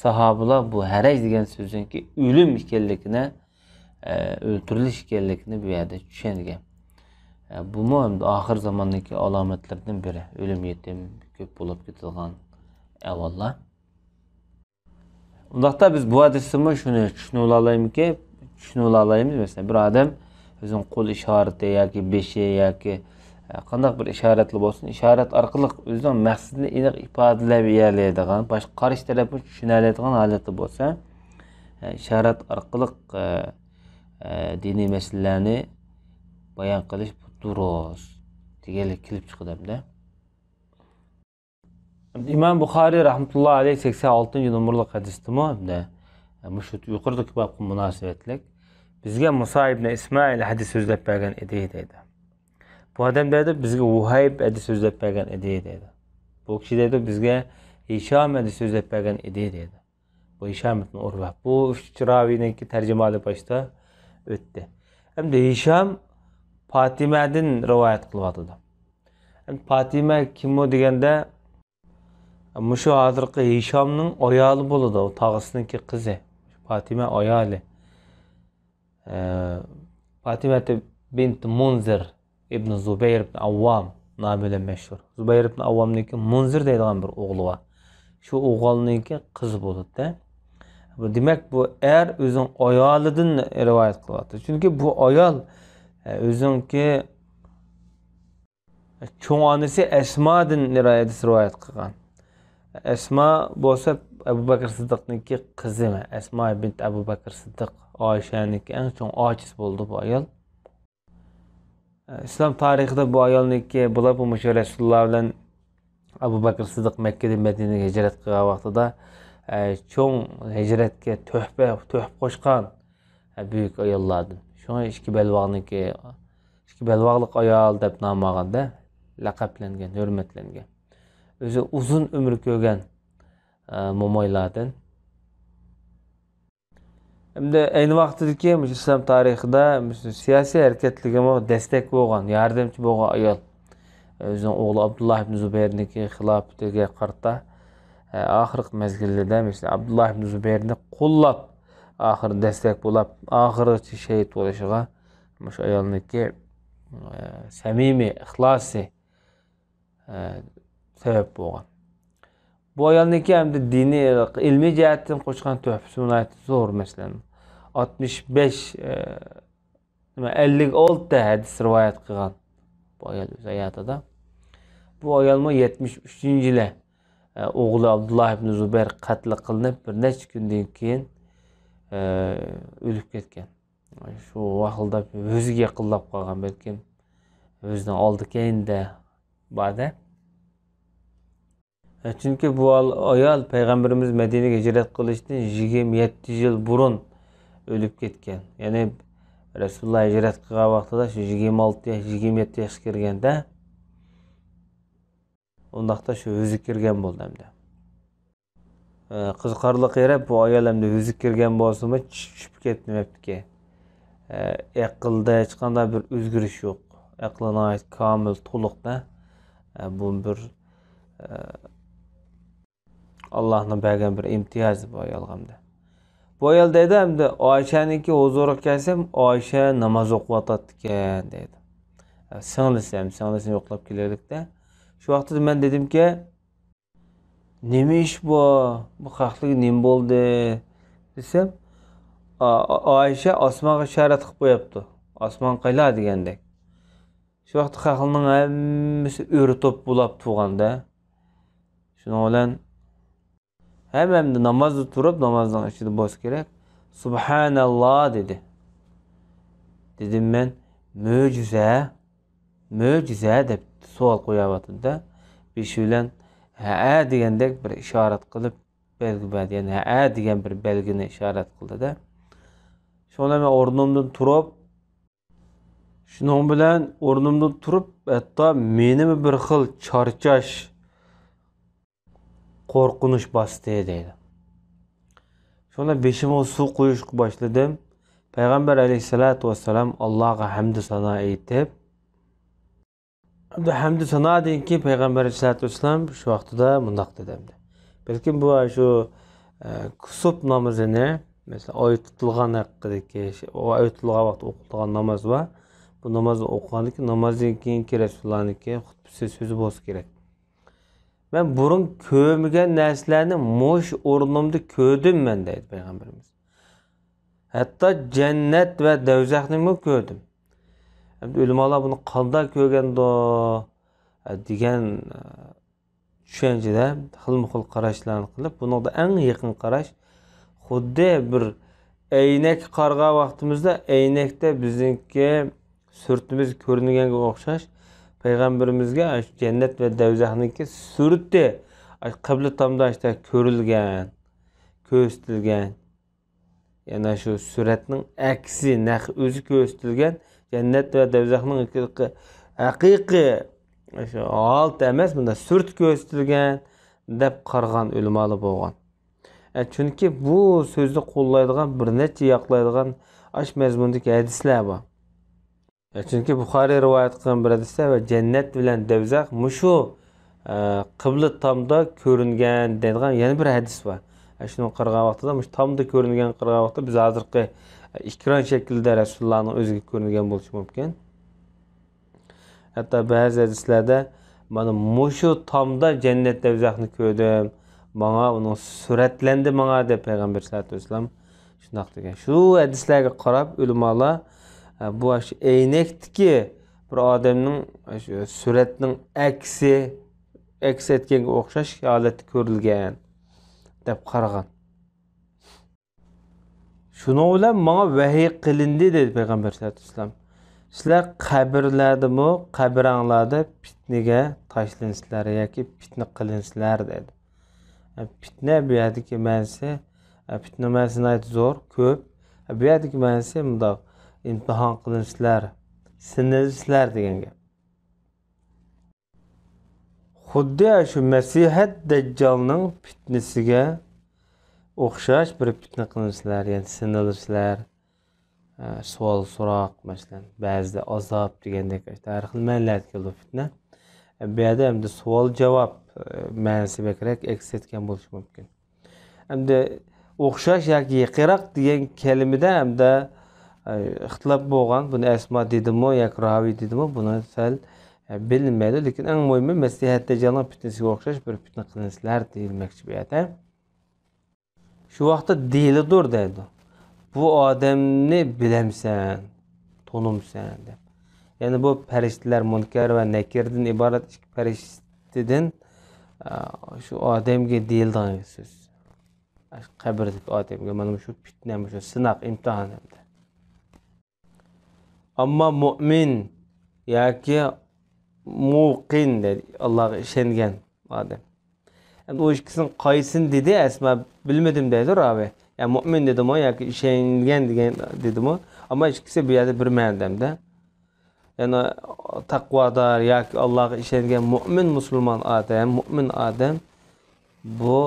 ساھابىلار بۇ ھەرەج دېگەن سۆزنىڭكى ئۆلۈم ئىكەنلىكىنى، ئۆلتۈرۈلۈش ئىكەنلىكىنى بۇ يەردە چۈشەنگەن. بۇمۇ ھەمدە ئاخىر زاماندىكى ئالامەتلىرىدىن بىرى، ئۆلۈم يېتىم كۆپ بولۇپ كېتىدىغان ئەھۋاللار. ئۇنداقتا بىز بۇ ھەدىستىنمۇ شۇنى چۈشىنىۋالالايمىزكى، چۈشىنىۋالالايمىز. مەسىلەن، بىر ئادەم ئۆزىنىڭ قول ئىشارىتى ياكى بېشى ياكى، ئە، قانداق بىر ئىشارەتلا بولسۇن، ئىشارەت ئارقىلىق ئۆزىنىڭ مەقسىتىنى ئېنىق ئىپادىلەپ يېتەلەيدىغان، باشقا قارشى تەرەپمۇ چۈشىنەلەيدىغان ھالەتتە بولسا، ئە، ئىشارەت ئارقىلىق، ئە، ئە، دىنىي مەسىلىلەرنى بايان قىلىش بۇ دۇرۇس دېگەنلىك كېلىپ چىقىدۇ ئەمدى. ئىمام بۇخارىي رەھمەتۇللاھى ئەلەيھ سەكسەن ئالتىنچى نومۇرلۇق ھەدىستىمۇ، مۇشۇ يۇقىرىدىكى بابقا مۇناسىۋەتلىك، بىزگە مۇسا ئىبنى ئىسمائىل ھەدىس سۆزلەپ بەرگەن ئىدى دەيدۇ. بۇ ئادەم دەيدۇ، بىزگە ۋۇھەيب ھەدىس سۆزلەپ بەرگەن ئىدى دەيدۇ. بۇ كىشى دەيدۇ، بىزگە ھىشام ھەدىس سۆزلەپ بەرگەن ئىدى دەيدۇ. بۇ ھىشام ئىبن ئۇرۋە. بۇ ئۈچ راۋىنىڭكى تەرجىمىھالى باشتا ئۆتتى. ئەمدى ھىشام پاتىمەدىن رىۋايەت قىلىۋاتىدۇ. ئەمدى پاتىمە كىمۇ دېگەندە، مۇشۇ ھازىرقى ھىشامنىڭ ئايالى بولىدۇ، تاغىسىنىڭكى قىزى. پاتىمە ئايالى. ئە، پاتىمە بىنت مۇنزىر ئىبن زۇبەير ئىبن ئاۋۋام نامى بىلەن مەشھۇر. زۇبەير ئىبن ئاۋۋامنىڭكى مۇنزىر دەيدىغان بىر ئوغلى بار. شۇ ئوغلىنىڭكى قىزى بولىدۇ. بۇ، دېمەك، بۇ ئەر ئۆزىنىڭ ئايالىدىن رىۋايەت قىلىۋاتىدۇ. چۈنكى بۇ ئايال، ئە، ئۆزىنىڭكى چوڭ ئانىسى ئەسمادىن رىۋايەت قىلغان. ئەسما بولسا ئەبۇ بەكرى سىددىقنىڭكى قىزى، ئەسما بىنت ئەبۇ بەكرى سىددىق، ئائىشەنىڭكى ئەڭ چوڭ ئاچىسى بولىدۇ بۇ ئايال. ئىسلام تارىخىدا بۇ ئايالنىڭكى، بۇلار بۇ مۇشۇ رەسۇلۇللا بىلەن ئەبۇ بەكرى سىددىق مەككىدىن مەدىنىگە ھىجرەت قىلغان ۋاقتىدا، ئە، چوڭ ھىجرەتكە تۆھپە، تۆھپە قوشقان، ئە، بۈيۈك ئاياللاردىن. شۇڭا ئىككى بەلباغنىڭكى، ئىككى بەلباغلىق ئايال دەپ نام ئالغاندا، لەقەپلەنگەن، ھۆرمەتلەنگەن. ئۆزى ئۇزۇن ئۆمۈر كۆرگەن، ئە، مومايلاردىن. ئەمدى ئەينى ۋاقتىدىكى مۇشۇ ئىسلام تارىخىدا مۇشۇ سىياسىي ھەرىكەتلىرىگىمۇ دەستەك بولغان، ياردەمچى بولغان ئايال. ئۆزىنىڭ ئوغلى ئابدۇللا ئىبن زۇبەيرنىڭكى خىلاپىتىگە قارىتا، ئە، ئاخىرقى مەزگىللىرىدە مەسىلەن، ئابدۇللا ئىبن زۇبەيرنى قوللاپ، ئاخىرى دەستەك بولاپ، ئاخىرغىچە شېھىت بولۇشىغا مۇشۇ ئايالنىڭكى، ئە، سەمىمىي ئىخلاسى، ئە، سەۋەب بولغان. بۇ ئايالنىڭكى ئەمدى دىنىي، ئىلمىي جەھەتتىن قوشقان تۆھپىسى ناھايىتى زور، مەسىلەن، ئاتمىش بەش، ئە، نېمە، ئەللىك ئالتە ھەدىس رىۋايەت قىلغان بۇ ئايال ئۆز ھاياتىدا. بۇ ئايالمۇ يەتمىش ئۈچىنچى يىلى، ئە، ئوغلى ئابدۇللا ئىبن زۇبەير قەتل قىلىنىپ، بىر نەچچە كۈندىن كېيىن، ئە، ئۆلۈپ كەتكەن. شۇ ۋاقىتتا ئۆزىگە يېقىنلاپ قالغان، بەلكىم ئۆزىنىڭ ئالدى كەينىدە بار-دە. چۈنكى بۇ ئال-، ئايال پەيغەمبىرىمىز مەدىنىگە ھىجرەت قىلىشتىن يىگىرمە يەتتە يىل بۇرۇن ئۆلۈپ كەتكەن. يەنى رەسۇلۇللا ھىجرەت قىلغان ۋاقتىدا شۇ يىگىرمە ئالتە ياش، يىگىرمە يەتتە ياشقا كىرگەندە، ئۇنداقتا شۇ ھۆزۈككە كىرگەن بولدى ئەمدى. ئە، قىزىقارلىق يېرى، بۇ ئايال ئەمدى ھۆزۈككە كىرگەن بولسىمۇ، چۈش-، چۈشۈپ كەتمەپتىكەن. ئە، ئەقلىدە ھېچقانداق بىر ئۆزگىرىش يوق. ئەقلى ناھايىتى كامىل، تولۇق-دە. ئە، بۇ بىر، ئە، ئاللاھنىڭ بەرگەن بىر ئىمتىيازى بۇ ئايالغا ئەمدى. بۇ ئايال دەيدۇ، ئەمدى ئائىشەنىڭكى ھۇزۇرىغا كەلسەم، ئائىشە ناماز ئوقۇۋاتاتتىكەن دەيدۇ. ئە، سىڭلىسى، سىڭلىسىنى يوقلاپ كېلەيلىكتە. شۇ ۋاقىتتا مەن دېدىمكى، نېمە ئىش بۇ؟ بۇ خەقلىككە نېمە بولدى؟ دېسەم، ئا-، ئا-، ئائىشە ئاسمانغا ئىشارەت قىلىپ قويۇپتۇ. ئاسمان قايلا دېگەندەك. شۇ ۋاقىتتا خەقنىڭ ھەممىسى ئۆرە توپ بولاپ تۇرغاندا. شۇنىڭ بىلەن ھەممەمدە نامازدا تۇرۇپ، نامازنىڭ ئىچىدە بولسا كېرەك، سۇبھاناللا دېدى. دېدىم مەن، مۆجىزە، مۆجىزە دەپ سوئال قويۇۋاتىدۇ-دە. بېشى بىلەن ھەئە دېگەندەك بىر ئىشارەت قىلىپ بەلگە بەردى. يەنى ھەئە دېگەن بىر بەلگىنى ئىشارەت قىلدى-دە. شۇڭا مەن ئورنۇمدىن تۇرۇپ، شۇنىڭ بىلەن ئورنۇمدىن تۇرۇپ، ھەتتا مېنىمۇ بىر خىل چارچاش، قورقۇنچ باستى دەيدۇ. شۇڭا بېشىمغا سۇ قۇيۇشقا باشلىدىم. پەيغەمبەر ئەلەيھىسسالاتۇ ۋەسسالام ئاللاغا ھەمدۇ سانا ئېيتىپ، ھەمدۇ سانادىن كېيىن پەيغەمبەر ئەلەيھىسسالاتۇ ۋەسسالام شۇ ۋاقتىدا مۇنداق دېدى ئەمدى. بەلكىم بۇ شۇ، ئە، كۇسۇپ نامىزىنى، مەسىلەن، ئاي تۇتۇلغان ھەققىدىكى، ئاي تۇتۇلغان ۋاقىتتا ئوقۇلىدىغان ناماز بار. بۇ نامازنى ئوقۇغاندىن كېيىن، نامازدىن كېيىنكى رەسۇلۇللانىڭكى خۇتبىسى، سۆزى بولسا كېرەك. مەن بۇرۇن كۆرمىگەن نەرسىلەرنى مۇشۇ ئورنۇمدا كۆردۈم مەن، دەيدۇ پەيغەمبىرىمىز. ھەتتا جەننەت ۋە دەۋزەخنىمۇ كۆردۈم. ئەمدى ئۆلىمالار بۇنى قانداق كۆرگەندۇ، دېگەن، چۈشەنچىدە خىلمۇ خىل قاراشلارنى قىلىپ، بۇنىڭدا ئەڭ يېقىن قاراش خۇددى بىر ئەينەككە قارىغان ۋاقتىمىزدا، ئەينەكتە بىزنىڭكى سۈرىتىمىز كۆرۈنگەنگە ئوخشاش، پەيغەمبىرىمىزگە ئاشۇ جەننەت ۋە دەۋزەخنىڭكى سۈرىتى، ئاشۇ قىبلە تامدا ئاشۇنداق كۆرۈلگەن، كۆرسىتىلگەن. يەنى شۇ سۈرەتنىڭ ئەكسى، نەق ئۆزى كۆرسىتىلگەن جەننەت ۋە دەۋزەخنىڭ ھەقىقىي، ھەقىقىي شۇ ھالىتى ئەمەس، مۇنداق سۈرىتى كۆرسىتىلگەن دەپ قارىغان ئۆلىمالار بولغان. ئە، چۈنكى بۇ سۆزنى قوللايدىغان بىر نەچچە ياقلايدىغان ئاش مەزمۇندىكى ھەدىسلەر بار. ئە، چۈنكى بۇخارىي رىۋايەت قىلغان بىر ھەدىستە ۋە جەننەت بىلەن دەۋزەخ مۇشۇ، ئە، قىبلە تامدا كۆرۈنگەن دەيدىغان يەنە بىر ھەدىس بار. ئە، شۇنى قارىغان ۋاقتىدا، مۇشۇ تامدا كۆرۈنگەن قارىغان ۋاقتىدا بىز ھازىرقى، ئە، ئېكران شەكلىدە رەسۇلۇللانىڭ ئۆزىگە كۆرۈنگەن بولۇشى مۇمكىن. ھەتتا بەزى ھەدىسلەردە، مانا مۇشۇ تامدا جەننەت، دوزاخنى كۆردۈم، ماڭا ئۇنىڭ سۈرەتلەندى ماڭا، دەپ پەيغەمبەر سەللەللاھۇ ئەلەيھى ۋەسەللەم شۇنداق دېگەن. شۇ ھەدىسلەرگە قاراپ ئۆلىمالار، ئە، بۇ ئاشۇ ئەينەكتىكى بىر ئادەمنىڭ، ئاشۇ سۈرەتنىڭ ئەكسى، ئەكس ئەتكەنگە ئوخشاش ھالەتتە كۆرۈلگەن، دەپ قارىغان. شۇنىڭ بىلەن ماڭا ۋەھىي قىلىندى، دېدى پەيغەمبەر سەللەللاھۇ ئەلەيھى ۋەسەللەم. سىلەر قەبرىلەردىمۇ، قەبرەڭلاردا پىتنىگە تاشلىنىسىلەر ياكى پىتنە قىلىنىسىلەر، دېدى. پىتنە بۇ يەردىكى مەنىسى، پىتنە مەنىسى ناھايىتى زور، كۆپ. بۇ يەردىكى مەنىسى مۇنداق، ئىمتىھان قىلىنىسىلەر، سىنىلىسىلەر دېگەن گەپ. خۇددى شۇ مەسىھەت دەججالنىڭ پىتنىسىگە ئوخشاش بىر پىتنە قىلىنىسىلەر، يەنى سىنىلىسىلەر، ئە، سوئال-سوراق، مەسىلەن، بەزىدە ئازاب دېگەندەك، ھەر خىل مەنىلەردە كېلىدۇ پىتنە. ئە، بۇ يەردە ئەمدى سوئال-جاۋاب، ئە، مەنىسى بەكرەك ئەكس ئەتكەن بولۇشى مۇمكىن. ئەمدى ئوخشاش ياكى يېقىنراق دېگەن كەلىمىدە ئەمدى، ئە، ئىختىلاپ بولغان. بۇنى ئەسما دېدىمۇ ياكى راۋى دېدىمۇ، بۇنى سەل، ئە، بىلىنمەيدۇ. لېكىن ئەڭ مۇھىمى مەسىھەت دەججالنىڭ پىتنىسىگە ئوخشاش بىر پىتنە قىلىنىسىلەر دېيىلمەكچى بۇ يەردە. شۇ ۋاقىتتا دېيىلىدۇ دەيدۇ، بۇ ئادەمنى بىلەمسەن، تونۇمسەن دەپ. يەنى بۇ پەرىشتىلەر، مۇنكەر ۋە نەكىردىن ئىبارەت ئىككى پەرىشتىدىن، ئە، شۇ ئادەمگە دېيىلىدىغان سۆز. قەبرىدىكى ئادەمگە مانا مۇشۇ پىتنە، مۇشۇ سىناق، ئىمتىھان ھەمدە. ئەمما مۇئمىن ياكى مۇقىن دەيدۇ، ئاللاغا ئىشەنگەن ئادەم. ئەمدى ئۇ ئىككىسىنىڭ قايسىنى دېدى، ئەسما بىلمىدىم دەيدۇ راۋى. يا مۇئمىن دېدىمۇ ياكى ئىشەنگەن دېگەن دېدىمۇ؟ ئەمما ئىككىسى بۇ يەردە بىر مەنىدە. يەنى تەقۋادار ياكى ئاللاغا ئىشەنگەن مۇئمىن مۇسۇلمان ئادەم، مۇئمىن ئادەم بۇ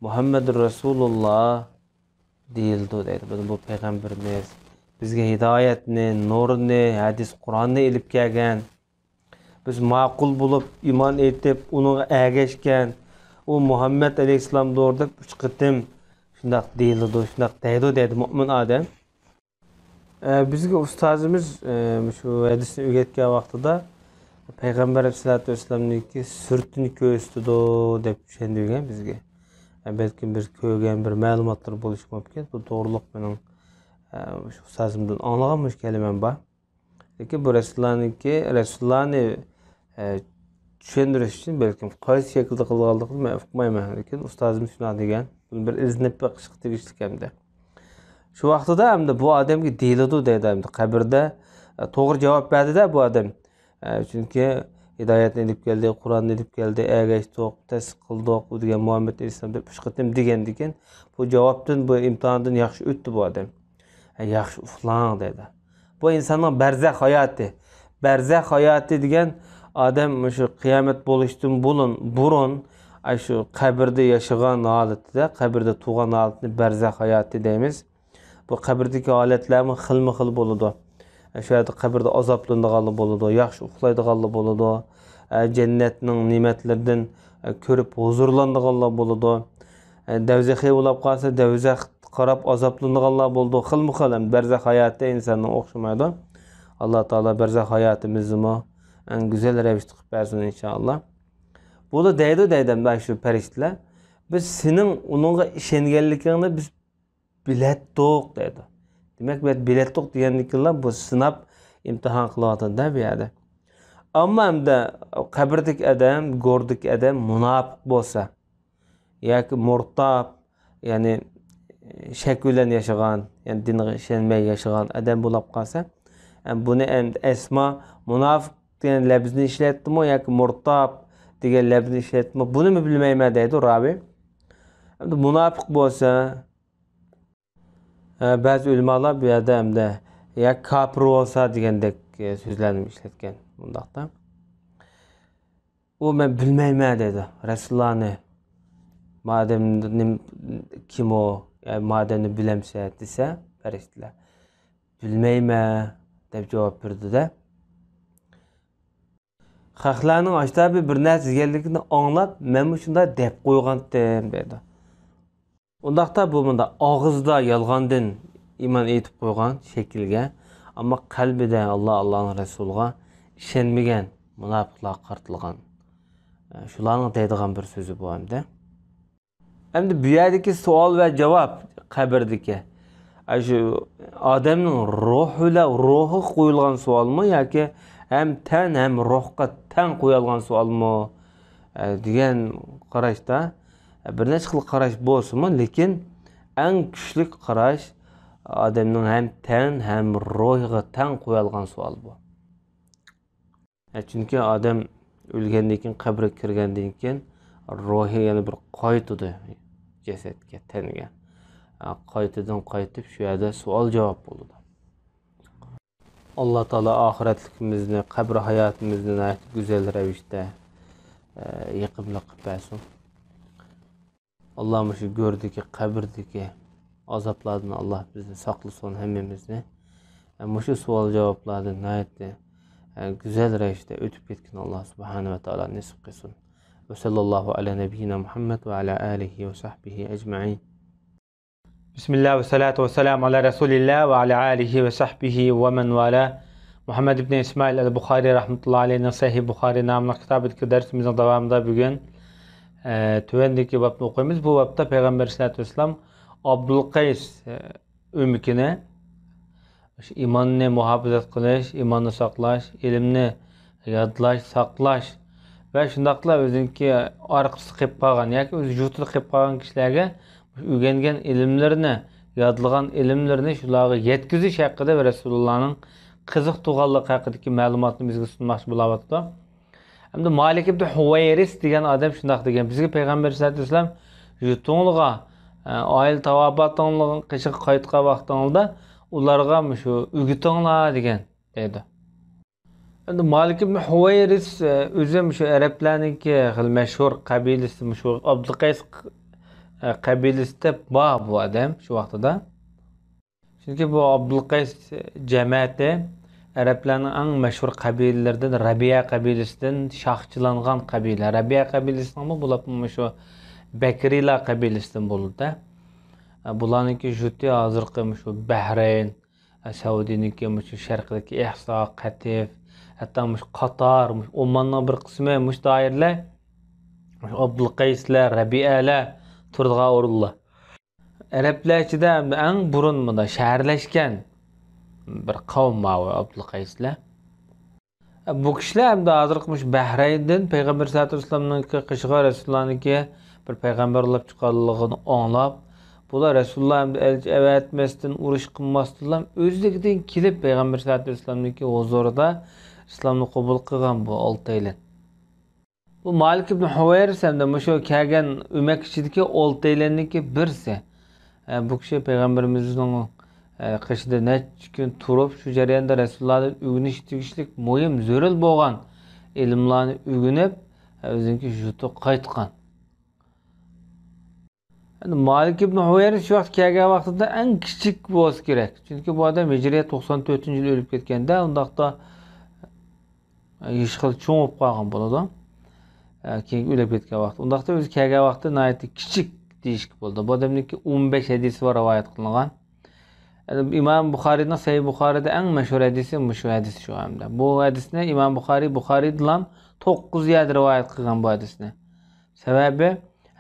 مۇھەممەدۇر رەسۇلۇللا دېيىلىدۇ دەيدۇ. بۇ، بۇ پەيغەمبىرىمىز بىزگە ھىدايەتنى، نۇرنى، ھەدىس، قۇرئاننى ئېلىپ كەلگەن. بىز ماقۇل بولۇپ، ئىمان ئېيتىپ، ئۇنىڭغا ئەگەشكەن. ئۇ مۇھەممەد ئەلەيھىسسالامدۇر دەپ ئۈچ قېتىم شۇنداق دېيىلىدۇ، شۇنداق دەيدۇ دەيدۇ مۇئمىن ئادەم. ئە، بىزگە ئۇستازىمىز، ئە، شۇ ھەدىسنى ئۆگەتكەن ۋاقتىدا پەيغەمبەر ئەلەيھىسسالاتۇ ۋەسسالامنىڭكى سۈرىتىنى كۆرسىتىدۇ دەپ چۈشەندۈرگەن بىزگە. ئە، بەلكىم بىز كۆرگەن بىر مەلۇماتلار بولۇشى مۇمكىن. بۇ توغرۇلۇق مېنىڭ، ئە، شۇ ئۇستازىمدىن ئاڭلىغان مۇشۇ كەلىمەم بار. لېكىن بۇ رەسۇلۇللانىڭكى، رەسۇلۇللانى، ئە، چۈشەندۈرۈش ئۈچۈن بەلكىم قايسى شەكىلدە قىلغانلىقىنى مەن ئۇقمايمەن. لېكىن ئۇستازىم شۇنداق دېگەن. بۇنى بىر ئىزدىنىپ بېقىشقا تېگىشلىك ئەمدى. شۇ ۋاقتىدا ئەمدى بۇ ئادەمگە دېيىلىدۇ دەيدۇ ئەمدى قەبرىدە. ئە، توغرا جاۋاب بەردى-دە بۇ ئادەم. ئە، چۈنكى ھىدايەتنى ئېلىپ كەلدى، قۇرئاننى ئېلىپ كەلدى، ئەگەشتۇق، تەسدىق قىلدۇق، بۇ دېگەن مۇھەممەد ئەلەيھىسسالام دەپ ئۈچ قېتىم دېگەندىكىن، بۇ جاۋابتىن، بۇ ئىمتىھاندىن ياخشى ئۆتتى بۇ ئادەم. ھە، ياخشى ئۇخلاڭ دەيدۇ. بۇ ئىنساننىڭ بەرزەخ ھاياتى. بەرزەخ ھاياتى دېگەن ئادەم مۇشۇ قىيامەت بولۇشتىن بۇلۇن، بۇرۇن، ئاشۇ قەبرىدە ياشىغان ھالىتىدە، قەبرىدە تۇرغان ھالىتىنى بەرزەخ ھاياتى دەيمىز. بۇ قەبرىدىكى ھالەتلەرمۇ خىلمۇ خىل بولىدۇ. شۇ يەردە قەبرىدە ئازابلىنىدىغانلار بولىدۇ، ياخشى ئۇخلايدىغانلار بولىدۇ. جەننەتنىڭ نېمەتلىرىدىن كۆرۈپ ھۇزۇرلىنىدىغانلار بولىدۇ. دوزىخى بولاپ قالسا، دوزاخقا قاراپ ئازابلىنىدىغانلار بولىدۇ. خىلمۇ خىل، ئەمدى بەرزەخ ھاياتى ئىنساننىڭ ئوخشىمايدۇ. ئاللا تائالا بەرزەخ ھاياتىمىزنىمۇ ئەڭ گۈزەل رەۋىشتە قىلىپ بەرسۇن، ئىنشائاللا. بۇ دەيدۇ، دەيدۇ ئەمدى شۇ پەرىشتىلەر، بىز سېنىڭ ئۇنىڭغا ئىشەنگەنلىكىڭنى بىز بىلەتتۇق دەيدۇ. دېمەك، بۇ يەردە بىلەتتۇق دېگەندىكىنلا بۇ سىناپ ئىمتىھان قىلىۋاتىدۇ-دە بۇ يەردە. ئەمما ئەمدى قەبرىدىكى ئادەم، گوردىكى ئادەم مۇناپىق بولسا ياكى مۇرتاب، يەنى شەك بىلەن ياشىغان، يەنى دىنغا ئىشەنمەي ياشىغان ئادەم بولۇپ قالسا، ئەم، بۇنى ئەمدى ئەسما مۇناپىق دېگەن لەپزىنى ئىشلەتتىمۇ ياكى مۇرتاب دېگەن لەپزىنى ئىشلەتتىمۇ، بۇنىمۇ بىلمەيمەن دەيدۇ راۋى. ئەمدى مۇناپىق بولسا، ئە، بەزى ئۆلىمالار بۇ يەردە ئەمدى يا كاپىر بولسا دېگەندەك، ئە، سۆزلەرنى ئىشلەتكەن مۇنداقتا. ئۇ مەن بىلمەيمەن دەيدۇ. رەسۇلۇللانى، مادەم نېم-، كىم ئۇ؟ يا مادەمنى بىلەمسە دېسە، پەرىشتىلەر، بىلمەيمەن دەپ جاۋاب بېرىدۇ-دە. خەقلەرنىڭ ئاشتابى بىر نەرسە دېگەنلىكىنى ئاڭلاپ، مەنمۇ شۇنداق دەپ قويغانتىم دەيدۇ. ئۇنداقتا بۇ مۇنداق ئاغزىدا يالغاندىن ئىمان ئېيتىپ قويغان شەكىلگە، ئەمما قەلبىدە ئاللا، ئاللانىڭ رەسۇلىغا ئىشەنمىگەن مۇناپىقلارغا قارىتىلغان. ئە، شۇلارنىڭ دەيدىغان بىر سۆزى بۇ ئەمدى. ئەمدى بۇ يەردىكى سوئال ۋە جاۋاب قەبرىدىكى. ئە، شۇ ئادەمنىڭ روھى بىلەن روھىغا قويۇلغان سوئالمۇ ياكى ھەم تەن ھەم روھقا تەڭ قويۇلغان سوئالمۇ؟ ئە، دېگەن قاراشتا، ئە، بىر نەچچە خىل قاراش بولسىمۇ، لېكىن ئەڭ كۈچلۈك قاراش ئادەمنىڭ ھەم تەن ھەم روھىغا تەڭ قويۇلغان سوئال بۇ. ئە، چۈنكى ئادەم ئۆلگەندىن كېيىن، قەبرىگە كىرگەندىن كېيىن روھى يەنە بىر قايتىدۇ جەسەتكە، تەنگە. ئە، قايتىدىن قايتىپ شۇ يەردە سوئال جاۋاب بولىدۇ. ئاللا تائالا ئاخىرەتلىكىمىزنى، قەبرە ھاياتىمىزنى ناھايىتى گۈزەل رەۋىشتە، ئە، يېقىملىق قىلىپ بەرسۇن. ئاللا مۇشۇ گۆردىكى، قەبرىدىكى ئازابلاردىن ئاللا بىزنى ساقلىسۇن ھەممىمىزنى. ئە، مۇشۇ سوئال جاۋابلاردىن ناھايىتى، ئە، گۈزەل رەۋىشتە ئۆتۈپ كەتكىنى ئاللا سۇبھانەھۇ ۋە تائالا نېسىپ قىلسۇن. ۋە سەللەللاھۇ ئەلا نەبىييىنا مۇھەممەد ۋە ئەلا ئالىھى ۋە سەھبىھى ئەجمەئىن. بىسمىللا ۋە سالاتۇ ۋە سالامۇ ئەلا رەسۇلىللا ۋە ئەلا ئالىھى ۋە سەھبىھى ۋە مەن ۋالا. مۇھەممەد ئىبنى ئىسمائىل ئەل بۇخارى رەھمەتۇللا ئەلەيھىنىڭ سەھىھ بۇخارى ناملىق كىتابىدىكى دەرسىمىزنىڭ داۋامىدا بۈگۈن، ئە، تۆۋەندىكى بابنى ئوقۇيمىز. بۇ بابتا پەيغەمبەر ئەلەيھىسسالاتۇ ۋەسسالام ئابدۇلقەيس، ئە، ئۆمىكىنى، ئىماننى مۇھاپىزەت قىلىش، ئىماننى ساقلاش، ئىلىمنى يادلاش، ساقلاش ۋە شۇنداقلا ئۆزىنىڭكى ئارقىسىدا قېلىپ قالغان ياكى ئۆز يۇرتىدا قېلىپ قالغان كىشىلەرگە ئۆگەنگەن ئىلىملىرىنى، يادلىغان ئىلىملىرىنى شۇلارغا يەتكۈزۈش ھەققىدە ۋە رەسۇلۇللانىڭ قىزىقتۇرغانلىقى ھەققىدىكى مەلۇماتنى بىزگە سۇنماقچى بولاۋاتىدۇ. ئەمدى مالىك ئىبن ھۇۋەيرىس دېگەن ئادەم شۇنداق دېگەن، بىزگە پەيغەمبەر ئەلەيھىسسالاتۇ ۋەسسالام يۇرتۇڭلىغا، ئە، ئائىلە تاۋابىئاتىڭلارنىڭ قېشىغا قايتقان ۋاقتىڭلاردا ئۇلارغا مۇشۇ ئۆگىتىڭلار دېگەن دەيدۇ. ئەمدى مالىك ئىبن ھۇۋەيرىس، ئە، ئۆزى مۇشۇ ئەرەبلەرنىڭكى خېلى مەشھۇر قەبىلىسى، مۇشۇ ئابدۇلقەيس، ئە، قەبىلىسىدە بار بۇ ئادەم شۇ ۋاقتىدا. چۈنكى بۇ ئابدۇلقەيس جەمەتى ئەرەبلەرنىڭ ئەڭ مەشھۇر قەبىلىلىرىدىن، رەبىئە قەبىلىسىدىن شاخچىلانغان قەبىلە. رەبىئە قەبىلىسىنىڭمۇ بولۇپمۇ مۇشۇ بەكرىلار قەبىلىسىدىن بولىدۇ. بۇلارنىڭكى يۇرتى ھازىرقى مۇشۇ بەھرەين، سەئۇدىنىڭكى مۇشۇ شەرقىدىكى ئەھسا، قەتىف، ھەتتا مۇشۇ قاتار، مۇشۇ ئوماننىڭ بىر قىسمى، مۇشۇ دائىرىلەر، مۇشۇ ئابدۇلقەيسلەر، رەبىئەلەر تۇرىدىغان ئورۇنلار. ئەرەبلەر ئىچىدە ئەڭ بۇرۇن مۇندا شەھەرلەشكەن بىر قەۋم ماۋۇ ئابدۇلقەيسلەر. بۇ كىشىلەر ئەمدى ھازىرقى مۇشۇ بەھرەيندىن پەيغەمبەر سەللەللاھۇ ئەلەيھى ۋەسەللەمنىڭكى قېشىغا رەسۇلۇللانىڭكى بىر پەيغەمبەر بولۇپ چىققانلىقىنى ئاڭلاپ، بۇلار رەسۇلۇللا ئەمدى ئەلچى ئەۋەتمەستىن، ئۇرۇش قىلماستىنلا ئۆزلۈكىدىن كېلىپ پەيغەمبەر سەللەللاھۇ ئەلەيھى ۋەسەللەمنىڭكى ھۇزۇرىدا ئىسلامنى قوبۇل قىلغان بۇ ئالتەيلەن. بۇ مالىك ئىبن ھۇۋەيرىس ھەمدە مۇشۇ كەلگەن ئۆمەك ئىچىدىكى ئالتەيلەننىڭكى بىرسى. ئە، بۇ كىشى پەيغەمبىرىمىزنىڭ، ئە، قېشىدا نەچچە كۈن تۇرۇپ، شۇ جەرياندا رەسۇلۇللادىن ئۆگىنىش تېگىشلىك مۇھىم، زۆرۈر بولغان ئىلىملارنى ئۆگىنىپ، ئە، ئۆزىنىڭكى يۇرتىغا قايتقان. ئەمدى مالىك ئىبن ھۇۋەيرىس شۇ ۋاقىت كەلگەن ۋاقتىدا ئەڭ كىچىك بولسا كېرەك. چۈنكى بۇ ئادەم ھىجرىيەت توقسان تۆتىنچى يىلى ئۆلۈپ كەتكەندە، ئۇنداقتا يېشى خېلى چوڭ بولۇپ قالغان بولىدۇ. ئە، كېيىن ئۆلۈپ كەتكەن ۋاقتى. ئۇنداقتا ئۆزى كەلگەن ۋاقتى ناھايىتى كىچىك دېيىشكە بولىدۇ. بۇ ئادەمنىڭكى ئون بەش ھەدىسى بار رىۋايەت قىلىنغان. ئەمدى ئىمام بۇخارىنىڭ سەھىھ بۇخارىدا ئەڭ مەشھۇر ھەدىسى مۇشۇ ھەدىس شۇ ھەمدە. بۇ ھەدىسنى ئىمام بۇخارى، بۇخارىدىلام توققۇز يەردە رىۋايەت قىلغان بۇ ھەدىسنى. سەۋەبى،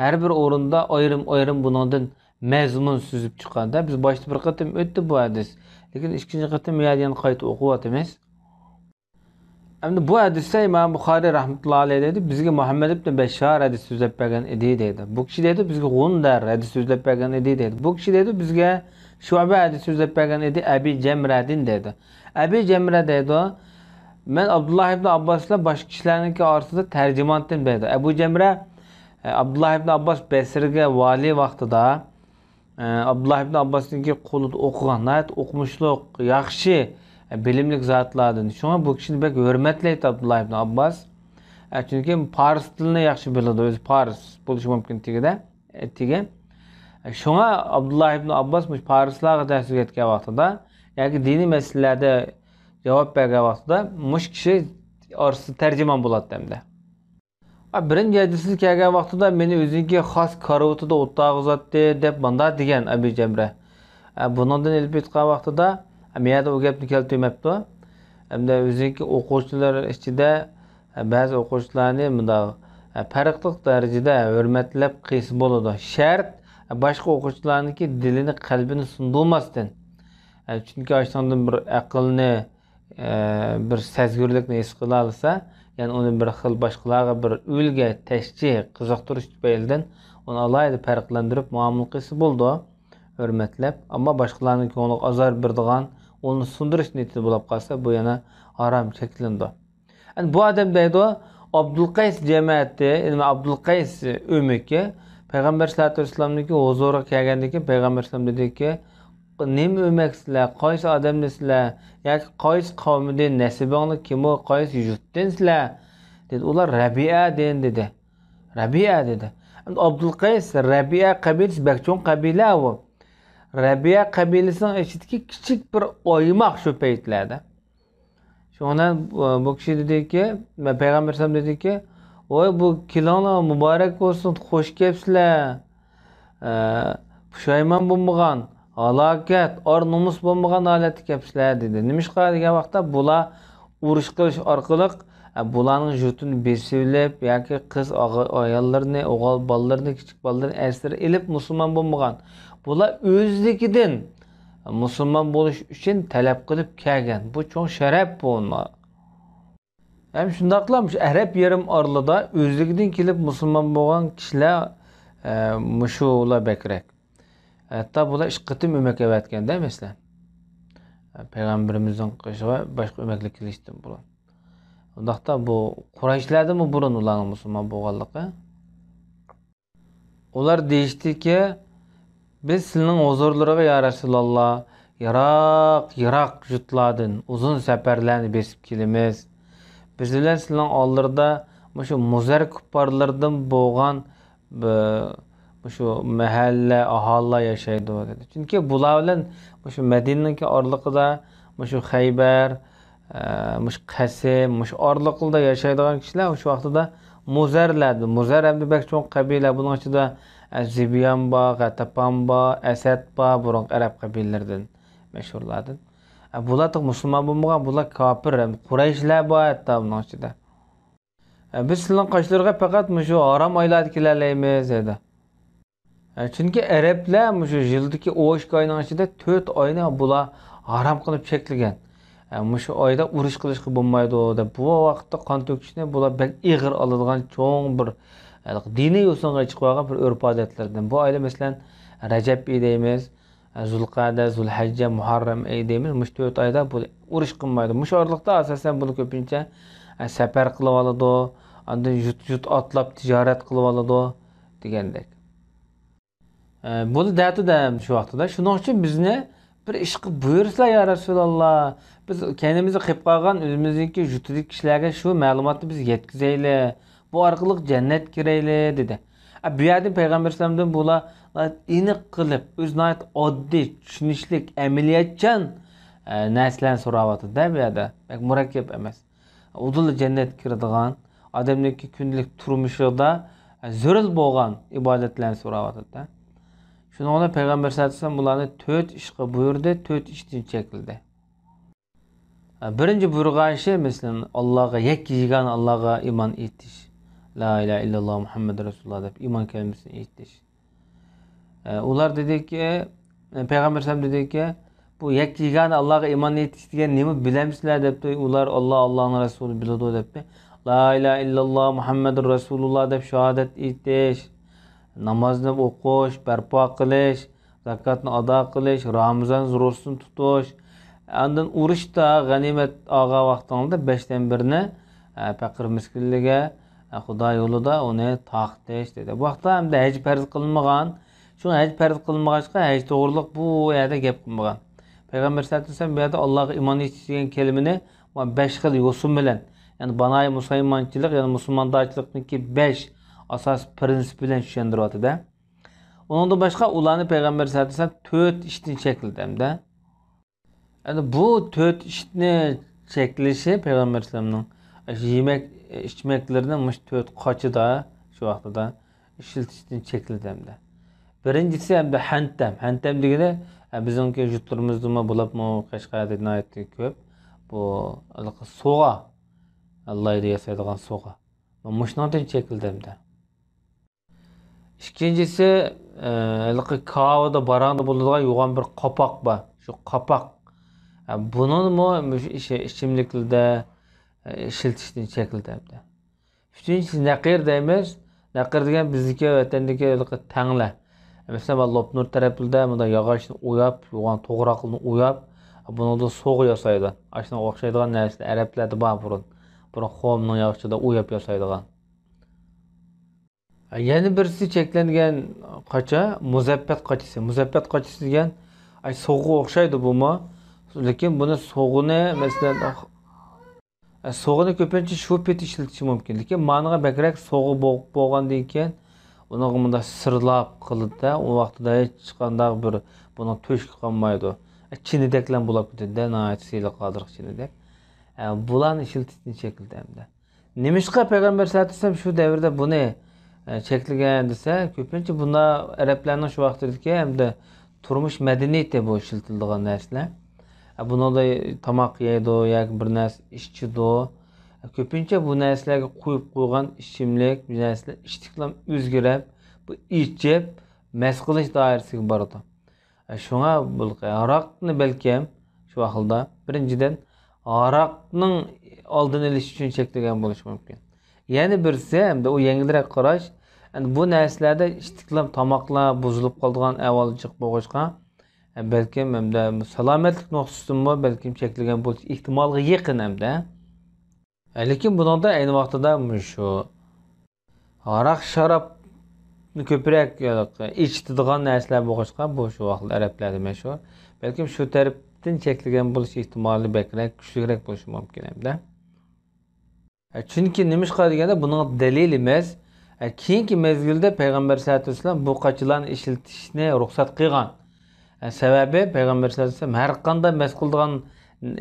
ھەر بىر ئورۇندا ئايرىم-ئايرىم بۇنىڭدىن مەزمۇن سۈزۈپ چىققاندا، بىز باشتا بىر قېتىم ئۆتتى بۇ ھەدىس. لېكىن ئىككىنچى قېتىم يەنە قايتا ئوقۇۋاتىمىز. ئەمدى بۇ ھەدىستە ئىمام بۇخارىي رەھمەتۇللا ئەلەيھ دەيدۇ، بىزگە مۇھەممەد ئىبن بەششار ھەدىس سۆزلەپ بەرگەن ئىدى دەيدۇ. بۇ كىشى دەيدۇ، بىزگە غۇندەر ھەدىس سۆزلەپ بەرگەن ئىدى دەيدۇ. بۇ كىشى دەيدۇ، بىزگە شۇبە ھەدىس سۆزلەپ بەرگەن ئىدى، ئەبى جەمرەدىن دەيدۇ. ئەبى جەمرە دەيدۇ، مەن ئابدۇللا ئىبن ئابباس بىلەن باشقا كىشىلەرنىڭكى ئارىسىدا تەرجىمانتىم دەيدۇ. ئەبۇ جەمرە، ئە، ئابدۇللا ئىبن ئابباس بەسرىگە ۋالىي ۋاقتىدا، ئە، ئابدۇللا ئىبن ئابباسنىڭكى قولىدا ئوقۇغان، ناھايىتى ئوقۇمۇشلۇق، ياخشى، ئە، بىلىملىك زاتلاردىن. شۇڭا بۇ كىشىنى بەك ھۆرمەتلەيتتى ئابدۇللا ئىبن ئابباس. ئە، چۈنكى پارس تىلىنى ياخشى بىلىدۇ، ئۆزى پارس بولۇشى مۇمكىن تېگىدە، ئە، تېگى. ئە، شۇڭا ئابدۇللا ئىبن ئابباس مۇشۇ پارسلارغا دەرس ئۆگەتكەن ۋاقتىدا، ياكى دىنىي مەسىلىلەردە جاۋاب بەرگەن ۋاقتىدا مۇشۇ كىشى ئارىسىدا تەرجىمان بولاتتى ئەمدى. بىرىنچى ھەدىسىدە كەلگەن ۋاقتىدا مېنى ئۆزىنىڭكى خاس كارىۋىتىدا ئولتۇرغۇزاتتى، دەپ مۇنداق دېگەن ئەبى جەمرە. ئە، بۇنىڭدىن ئېلىپ ئېيتقان ۋاقتىدا، ئە، مەيەردە ئۇ گەپنى كەلتۈرمەپتۇ. ئەمدى ئۆزىنىڭكى ئوقۇغۇچىلىرى ئىچىدە، بەزى ئوقۇغۇچىلارنى مۇنداق پەرقلىق دەرىجىدە ھۆرمەتلەپ قىلسا بولىدۇ. شەرت، باشقا ئوقۇغۇچىلارنىڭكى دىلىنى، قەلبىنى سۇندۇرماستىن. چۈنكى ئاشۇنىڭدىن بىر ئەقىلنى، بىر سەزگۈرلۈكنى ھېس قىلالىسا، يەنى ئۇنى بىر خىل باشقىلارغا بىر ئۈلگە، تەشچى، قىزىقتۇرۇش تۈپەيلىدىن ئۇنى ئالاھىدە پەرقلەندۈرۈپ مۇئامىلە قىلسا بولىدۇ، ھۆرمەتلەپ. ئەمما باشقىلارنىڭ كۆڭلىگە ئازار بېرىدىغان، ئۇنى سۇندۇرۇش نىيىتىدە بولۇپ قالسا، بۇ يەنە ھارام، چەكلىنىدۇ. ئەنە بۇ ئادەم دەيدۇ، ئابدۇلقەيس جەمەتى، يەنى ئابدۇلقەيس ئۆمىكى پەيغەمبەر سەللەللاھۇ ئەلەيھى ۋەسەللەمنىڭكى ھۇزۇرىغا كەلگەندىن كېيىن پەيغەمبەر ئەلەيھىسسالام دېدىكى، نېمە ئۆمەكسىلەر، قايسى ئادەملەرسىلەر ياكى قايسى قەۋمدىن، نەسىبىڭلار كىمۇ، قايسى يۇرتتىنسىلەر؟ دېدى. ئۇلار رەبىئەدىن دېدى. رەبىئە دېدى. ئەمدى ئابدۇلقەيس، رەبىئە قەبىلىسى بەك چوڭ قەبىلە ئۇ. رەبىئە قەبىلىسىنىڭ ئىچىدىكى كىچىك بىر ئايماق شۇ پەيتلەردە. شۇنىڭ بىلەن بۇ، بۇ كىشى دېدىكى، پەيغەمبەر ئەلەيھىسسالام دېدىكى، ۋاي بۇ كېلىڭلار، مۇبارەك بولسۇن، خوش كەپسىلەر. ئە، پۇشايمان بولمىغان، ھالاكەت، ئار نومۇس بولمىغان ھالەتتە كەپسىلەر دېدى. نېمىشقا دېگەن ۋاقىتتا بۇلار ئۇرۇش قىلىش ئارقىلىق، ئە، بۇلارنىڭ يۇرتىنى بېسىۋېلىپ ياكى قىز ئاغا-، ئاياللىرىنى، ئوغۇل بالىلىرىنى، كىچىك بالىلىرىنى ئەسىر ئېلىپ مۇسۇلمان بولمىغان. بۇلار ئۆزلۈكىدىن مۇسۇلمان بولۇش ئۈچۈن تەلەپ قىلىپ كەلگەن. بۇ چوڭ شەرەپ بۇ. ھەم شۇنداقلا مۇشۇ ئەرەب يېرىم ئارىلىدا ئۆزلۈكىدىن كېلىپ مۇسۇلمان بولغان كىشىلەر، ئە، مۇشۇلار بەكرەك. ھەتتا بۇلار ئىككى قېتىم ئۆمەك ئەۋەتكەندە، مەسىلەن. پەيغەمبىرىمىزنىڭ قېشىغا باشقا ئۆمەكلەر كېلىشتىن بۇرۇن. ئۇنداقتا بۇ قۇرەيشلەردىنمۇ بۇرۇن ئۇلارنىڭ مۇسۇلمان بولغانلىقى. ئۇلار دېيىشتىكى، بىز سىلىنىڭ ھۇزۇرلىرىغا، يا رەسۇلاللا، يىراق، يىراق يۇرتلاردىن ئۇزۇن سەپەرلەرنى بېسىپ كېلىمىز. بىز بىلەن سىلىنىڭ ئالدىدا مۇشۇ مۇزەر كۇپپارلىرىدىن بولغان بىر، مۇشۇ مەھەللە، ئاھالىلەر ياشايدۇ، دېدى. چۈنكى بۇلار بىلەن مۇشۇ مەدىنىنىڭكى ئارىلىقىدا مۇشۇ خەيبەر، ئە، مۇشۇ قەسىم، مۇشۇ ئارىلىقلىدا ياشايدىغان كىشىلەر مۇشۇ ۋاقتىدا مۇزەرلەردە، مۇزەر ھەمدە بەك چوڭ قەبىلە، بۇنىڭ ئىچىدە، ئە، زىبيان بار، غەتەپان بار، ئەسەد بار، بۇرۇنقى ئەرەب قەبىلىلىرىدىن، مەشھۇرلاردىن. ئە، بۇلار تېخى مۇسۇلمان بولمىغان، بۇلار كاپىر، ھەم قۇرەيشلەر بار ھەتتا بۇنىڭ ئىچىدە. ئە، بىز سىلىنىڭ قاشلىرىغا پەقەت مۇشۇ ھارام ئايلاردا كېلەلەيمىز، دېدى. ئە، چۈنكى ئەرەبلەر مۇشۇ يىلدىكى ئون ئىككى ئاينىڭ ئىچىدە تۆت ئاينى بۇلار ھارام قىلىپ چەكلىگەن. ئە، مۇشۇ ئايدا ئۇرۇش قىلىشقا بولمايدۇ دەپ، بۇ ۋاقىتتا قان تۆكۈشنى بۇلار بەك ئېغىر ئالىدىغان چوڭ بىر، ھېلىقى دىنىي يوسۇنغا چىقىۋالغان بىر ئۆرپ-ئادەتلەردىن. بۇ ئايدا، مەسىلەن، رەجەب ئېيى دەيمىز، زۇلقەدە، زۇلھەججە، مۇھەررەم ئېيى دەيمىز. مۇشۇ تۆت ئايدا بۇ ئۇرۇش قىلمايدۇ. مۇشۇ ئارىلىقتا ئاساسەن بۇلار كۆپىنچە، ئە، سەپەر قىلىۋالىدۇ، ئاندىن يۇرت، يۇرت ئاتلاپ تىجارەت قىلىۋالىدۇ دېگەندەك. ئە، بۇلار دەتۇ دەم شۇ ۋاقتىدا. شۇنىڭ ئۈچۈن بىزنى بىر ئىشقا بۇيرۇسىلا، يا رەسۇلاللا. بىز كەينىمىزدە قېلىپ قالغان ئۆزىمىزنىڭكى يۇرتىدىكى كىشىلەرگە شۇ مەلۇماتنى بىز يەتكۈزەيلى. بۇ ئارقىلىق جەننەتكە كىرەيلى، دېدى. ئە، بۇ يەردىن پەيغەمبەر ئەلەيھىسسالامدىن بۇلار ناھايىتى ئېنىق قىلىپ، ئۆزى ناھايىتى ئاددىي، چۈشىنىشلىك، ئەمەلىيەتچان، ئە، نەرسىلەرنى سوراۋاتىدۇ-دە بۇ يەردە. بەك مۇرەككەپ ئەمەس. ئۇدۇللا جەننەتكە كىرىدىغان، ئادەمنىڭكى كۈندىلىك تۇرمۇشىدا، ئە، زۆرۈر بولغان ئىبادەتلەرنى سوراۋاتىدۇ-دە. شۇنىڭ بىلەن پەيغەمبەر سەللەللاھۇ ئەلەيھى ۋەسەللەم ئۇلارنى تۆت ئىشقا بۇيرۇدى، تۆت ئىشتىن چەكلىدى. بىرىنچى بۇيرۇغان ئىشى، مەسىلەن، ئاللاغا، يەككە يېگانە ئاللاغا ئىمان ئېيتىش. لا ئىلاھە ئىللاللا مۇھەممەدۇر رەسۇلۇللا دەپ ئىمان كەلىمىسىنى ئېيتىش. ئە، ئۇلار دېدىكى، پەيغەمبەر ئەلەيھىسسالام دېدىكى، بۇ يەككە يېگانە ئاللاغا ئىمان ئېيتىش دېگەن نېمە، بىلەمسىلەر؟ دەپتۇ. ئۇلار، ئاللا، ئاللانىڭ رەسۇلى بىلىدۇ، دەپتۇ. لا ئىلاھە ئىللاللا مۇھەممەدۇر رەسۇلۇللا دەپ شاھادەت ئېيتىش، نامازنى ئوقۇش، بەرپا قىلىش، زاكاتنى ئادا قىلىش، رامىزان روزىسىنى تۇتۇش، ئاندىن ئۇرۇشتا غەنىيمەت ئالغان ۋاقتىڭلاردا بەشتىن بىرنى، ئە، پەقىر مىسكىنلەرگە، ئە، خۇدا يولىدا ئۇنى تارقىتىش، دېدى. بۇ ۋاقىتتا ھەمدە ھەج پەرز قىلىنمىغان. شۇڭا ھەج پەرز قىلىنمىغاچقا، ھەج توغرۇلۇق بۇ يەردە گەپ قىلمىغان. پەيغەمبەر سەللەللاھۇ ئەلەيھى ۋەسەللەم بۇ يەردە ئاللاغا ئىمان ئېيتىش دېگەن كەلىمىنى مانا بەش خىل يوسۇن بىلەن، يەنى بانايى مۇسۇلمانچىلىق، يەنى مۇسۇلماندارچىلىقنىڭكى بەش ئاساسىي پىرىنسىپ بىلەن چۈشەندۈرۈۋاتىدۇ. ئۇنىڭدىن باشقا ئۇلارنى پەيغەمبەر سەللەللاھۇ ئەلەيھى ۋەسەللەم تۆت ئىشتىن چەكلىدى ھەمدە. ئەنە بۇ تۆت ئىشنى چەكلىشى پەيغەمبەر ئەلەيھىسسالامنىڭ يېمەك، ئىچمەكلىرىنى مۇشۇ تۆت قاچىدا، شۇ ۋاقتىدا ئىشلىتىشتىن چەكلىدى ھەمدە. بىرىنچىسى ھەمدە ھەنتەم. ھەنتەم دېگىنى، ئە، بىزنىڭكى يۇرتلىرىمىزدىمۇ بولۇپمۇ قەشقەردە ناھايىتى كۆپ. بۇ ھېلىقى سوغا. ئاللايدا ياسايدىغان سوغا. مۇشۇنىڭدىن چېكىلدى ئەمدى. ئىككىنچىسى، ئە، ھېلىقى كاۋىدا، باراڭدا بولىدىغان يوغان بىر قاپاق بار. شۇ قاپاق. ئە، بۇنىمۇ مۇشۇ ئىش-، ئىچىملىكلەردە، ئە، ئىشلىتىشتىن چەكلىدى ئەمدى. ئۈچىنچىسى نەقىر دەيمىز. نەقىر دېگەن بىزدىكى ۋەتەندىكى ھېلىقى تەڭلە. مەسىلەن، لوپنۇر تەرەپلىرىدە مۇنداق ياغاچنى ئوياپ، يوغان توغراقلىرىنى ئوياپ، بۇنىڭدىن سوغا ياسايدۇ. ئاشۇنىڭغا ئوخشايدىغان نەرسىلەر ئەرەبلەردە بار بۇرۇن. بۇرۇن خومنىڭ ياغىچىدا ئوياپ ياسايدىغان. يەنە بىرسى چەكلەنگەن قاچا، مۇزەپپەت قاچىسى. مۇزەپپەت قاچىسى دېگەن، ئاي، سوغىغا ئوخشايدۇ بۇمۇ. لېكىن بۇنى سوغىنى، مەسىلەن، ئە، سوغىنى كۆپىنچە شۇ پېتى ئىشلىتىشى مۇمكىن. لېكىن مانىغا بەكرەك سوغا بو-، بولغاندىن كېيىن، ئۇنىڭغا مۇنداق سىرلاپ قىلىدۇ-دە، ئۇ ۋاقتىدا ھېچقانداق بىر بۇنىڭ تۆشۈكى قالمايدۇ. ئە، چىنىدەكلەم بولاپ كېتىدۇ-دە، ناھايىتى سىلىق، ھازىرقى چىنىدەك. ئە، بۇلارنى ئىشلىتىشتىن چەكلىدى ئەمدى. نېمىشقا پەيغەمبەر سەللەللاھۇ ئەلەيھى ۋەسەللەم شۇ دەۋردە بۇنى، ئە، چەكلىگەن دېسە، كۆپىنچە بۇنداق ئەرەبلەرنىڭ شۇ ۋاقتىدىكى ھەمدە تۇرمۇش مەدەنىيىتى بۇ ئىشلىتىلىدىغان نەرسىلەر. ئە، بۇنىڭدا تاماق يەيدۇ ياكى بىر نەرسە ئىچىدۇ. ئە، كۆپىنچە بۇ نەرسىلەرگە قۇيۇپ قويغان ئىچىملىك، بۇ نەرسىلەر ئىچتىكلام ئۆزگىرىپ، بۇ ئىچىپ، مەست قىلىش دائىرىسىگە بارىدۇ. ئە، شۇڭا بۇ ھاراقنى بەلكىم شۇ ئەھۋالدا، بىرىنچىدىن، ھاراقنىڭ ئالدىنى ئېلىش ئۈچۈن چەكلىگەن بولۇشى مۇمكىن. يەنە بىرسى، ھەمدە ئۇ يەڭگىلرەك قاراش، ئەمدى بۇ نەرسىلەردە ئىچتىكلام تاماقلار بۇزۇلۇپ قالىدىغان ئەھۋال جىق بولغاچقا، ئە، بەلكىم ھەمدە سالامەتلىك نۇقتىسىدىنمۇ بەلكىم چەكلىگەن بولۇش ئېھتىمالىغا يېقىن ھەمدە. ئە، لېكىن بۇنىڭدا ئەينى ۋاقتىدا مۇشۇ ھاراق شارابنى كۆپرەك ئىچىدىغان نەرسىلەر بولغاچقا، بۇ شۇ ۋاقىتتا ئەرەبلەردە مەشھۇر. بەلكىم شۇ تەرەپتىن چەكلىگەن بولۇش ئېھتىمالى بەكرەك، كۈچلۈكرەك بولۇشى مۇمكىن ھەمدە. چۈنكى نېمىشقا دېگەندە، بۇنىڭ دەلىلى ئەمەس. كېيىنكى مەزگىلدە پەيغەمبەر سەللەللاھۇ ئەلەيھى ۋەسەللەم بۇ قاچىلارنى ئىشلىتىشنى رۇخسەت قىلغان. ئە، سەۋەبى، پەيغەمبەر سەللەللاھۇ ئەلەيھى ۋەسەللەم ھەر قانداق مەست قىلىدىغان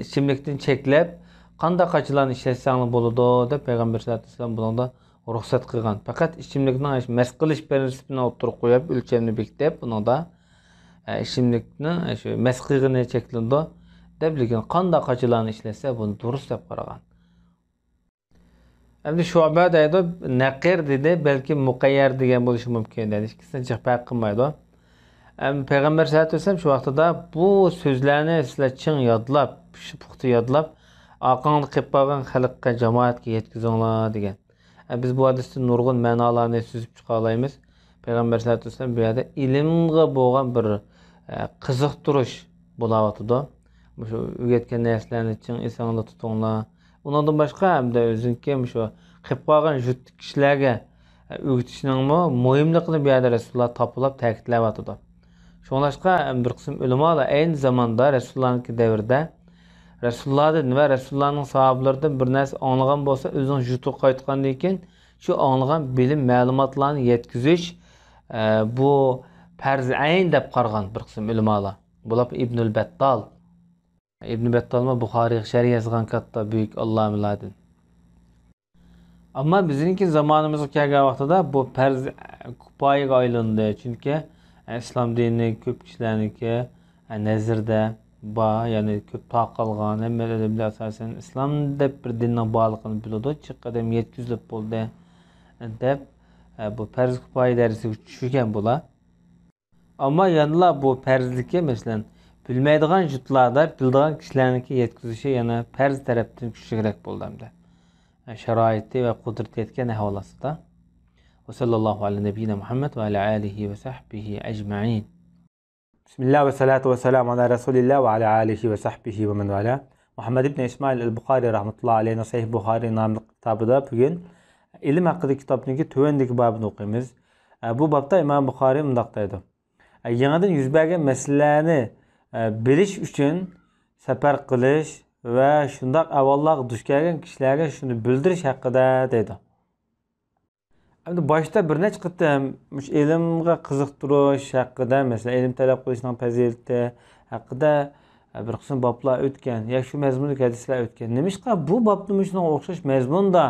ئىچىملىكتىن چەكلەپ، قانداق قاچىلارنى ئىشلەتسەڭلار بولىدۇ، دەپ پەيغەمبەر سەللەللاھۇ ئەلەيھى ۋەسەللەم بۇنىڭدا رۇخسەت قىلغان. پەقەت ئىچىملىكنىڭ مەست قىلىش پىرىنسىپىنى ئوتتۇرىغا قويۇپ، ئۆلچەمنى بېكىتىپ، بۇنىڭدا، ئە، ئىچىملىكنىڭ، ئە، شۇ مەست قىلغىنى چەكلىنىدۇ، دەپ، لېكىن قانداق قاچىلارنى ئىشلەتسە، بۇنى دۇرۇس دەپ قارىغان. ئەمدى شۇبە دەيدۇ، نەقىر دېدى، بەلكىم مۇقەييەر دېگەن بولۇشى مۇمكىن دەيدۇ. ئىككىسىنى جىق پەرق قىلمايدۇ. ئەم، پەيغەمبەر سەللەللاھۇ ئەلەيھى ۋەسەللەم شۇ ۋاقتىدا بۇ سۆزلەرنى سىلەر چىڭ يادلاپ، پۇختا يادلاپ، ئارقاڭدا قېلىپ قالغان خەلققە، جامائەتكە يەتكۈزۈڭلار دېگەن. ئە، بىز بۇ ھەدىستىن نۇرغۇن مەنالارنى سۈزۈپ چىقالايمىز. پەيغەمبەر سەللەللاھۇ ئەلەيھى ۋەسەللەم بۇ يەردە ئىلىمغا بولغان بىر، ئە، قىزىقتۇرۇش بولاۋاتىدۇ. مۇشۇ ئۆگەتكەن نەرسىلەرنى چىڭ ئېسىڭلار تۇتۇڭلار. ئۇنىڭدىن باشقا، ھەمدە ئۆزىنىڭكى مۇشۇ قېلىپ قالغان يۇرتتىكى كىشىلەرگە ئۆگىتىشنىڭمۇ مۇھىملىقىنى بۇ يەردە رەسۇلۇللا تاپىلاپ تەكىتلەۋاتىدۇ. شۇڭلاشقا، بىر قىسىم ئۆلىمالار ئەينى زاماندا رەسۇلۇللانىڭكى دەۋرىدە رەسۇلۇللادىن ۋە رەسۇلۇللانىڭ ساھابىلىرىدىن بىر نەرسە ئاڭلىغان بولسا، ئۆزىنىڭ يۇرتىغا قايتقاندىن كېيىن شۇ ئاڭلىغان بىلىم، مەلۇماتلارنى يەتكۈزۈش، ئە، بۇ پەرز ئەين دەپ قارىغان بىر قىسىم ئۆلىمالار. بۇلار ئىبنۇل بەتتال. ئىبن بەتتالمۇ بۇخارىيغا شەرھ يازغان كاتتا بۈيۈك ئاللامىلاردىن. ئەمما بىزنىڭكى زامانىمىزغا كەلگەن ۋاقتىدا بۇ پەرز كۇپايىگە ئايلاندى. چۈنكى ئىسلام دىنى كۆپ كىشىلەرنىڭكى نەزىرىدە بار، يەنى كۆپ تارقالغان، ھەممە ئادەملەر ئاساسەن ئىسلام دەپ بىر دىننىڭ بارلىقىنى بىلىدۇ، جىق ئادەم يەتكۈزۈلۈپ بولدى دەپ، بۇ پەرز كۇپايە دەرىجىسىگە چۈشۈرگەن بۇلار. ئەمما يەنىلا بۇ پەرزلىكى، مەسىلەن، بىلمەيدىغان يۇرتلاردا بىلىدىغان كىشىلەرنىڭكى يەتكۈزۈشى يەنە پەرز تەرەپتىن كۈچلۈكرەك بولدى ئەمدى. شارائىتى ۋە قۇدرىتى يەتكەن ئەھۋال ئاستىدا. وصلى الله على نبينا محمد وعلى آله وصحبه أجمعين. بسم الله والصلاة والسلام على رسول الله وعلى آله وصحبه ومن والاه. مۇھەممەد ئىبن ئىسمائىل ئەل بۇخارى رەھمەتۇللاھى ئەلەيھىنىڭ سەھىھ بۇخارى ناملىق كىتابىدا بۈگۈن ئىلىم ھەققىدىكى كىتابنىڭكى تۆۋەندىكى بابىنى ئوقۇيمىز. ئە، بۇ بابتا ئىمام بۇخارى مۇنداق دەيدۇ. ئە، يېڭىدىن يۈز بەرگەن مەسىلىلەرنى، ئە، بىلىش ئۈچۈن سەپەر قىلىش ۋە شۇنداق ئەھۋاللارغا دۇچ كەلگەن كىشىلەرگە شۇنى بىلدۈرۈش ھەققىدە دەيدۇ. ئەمدى باشتا بىر نەچچە قېتىم مۇشۇ ئىلىمغا قىزىقتۇرۇش ھەققىدە، مەسىلەن، ئىلىم تەلەپ قىلىشنىڭ پەزىلىتى ھەققىدە، ئە، بىر قىسىم بابلار ئۆتكەن، يا شۇ مەزمۇندىكى ھەدىسلەر ئۆتكەن. نېمىشقا بۇ بابنىمۇ شۇنىڭغا ئوخشاش مەزمۇندا،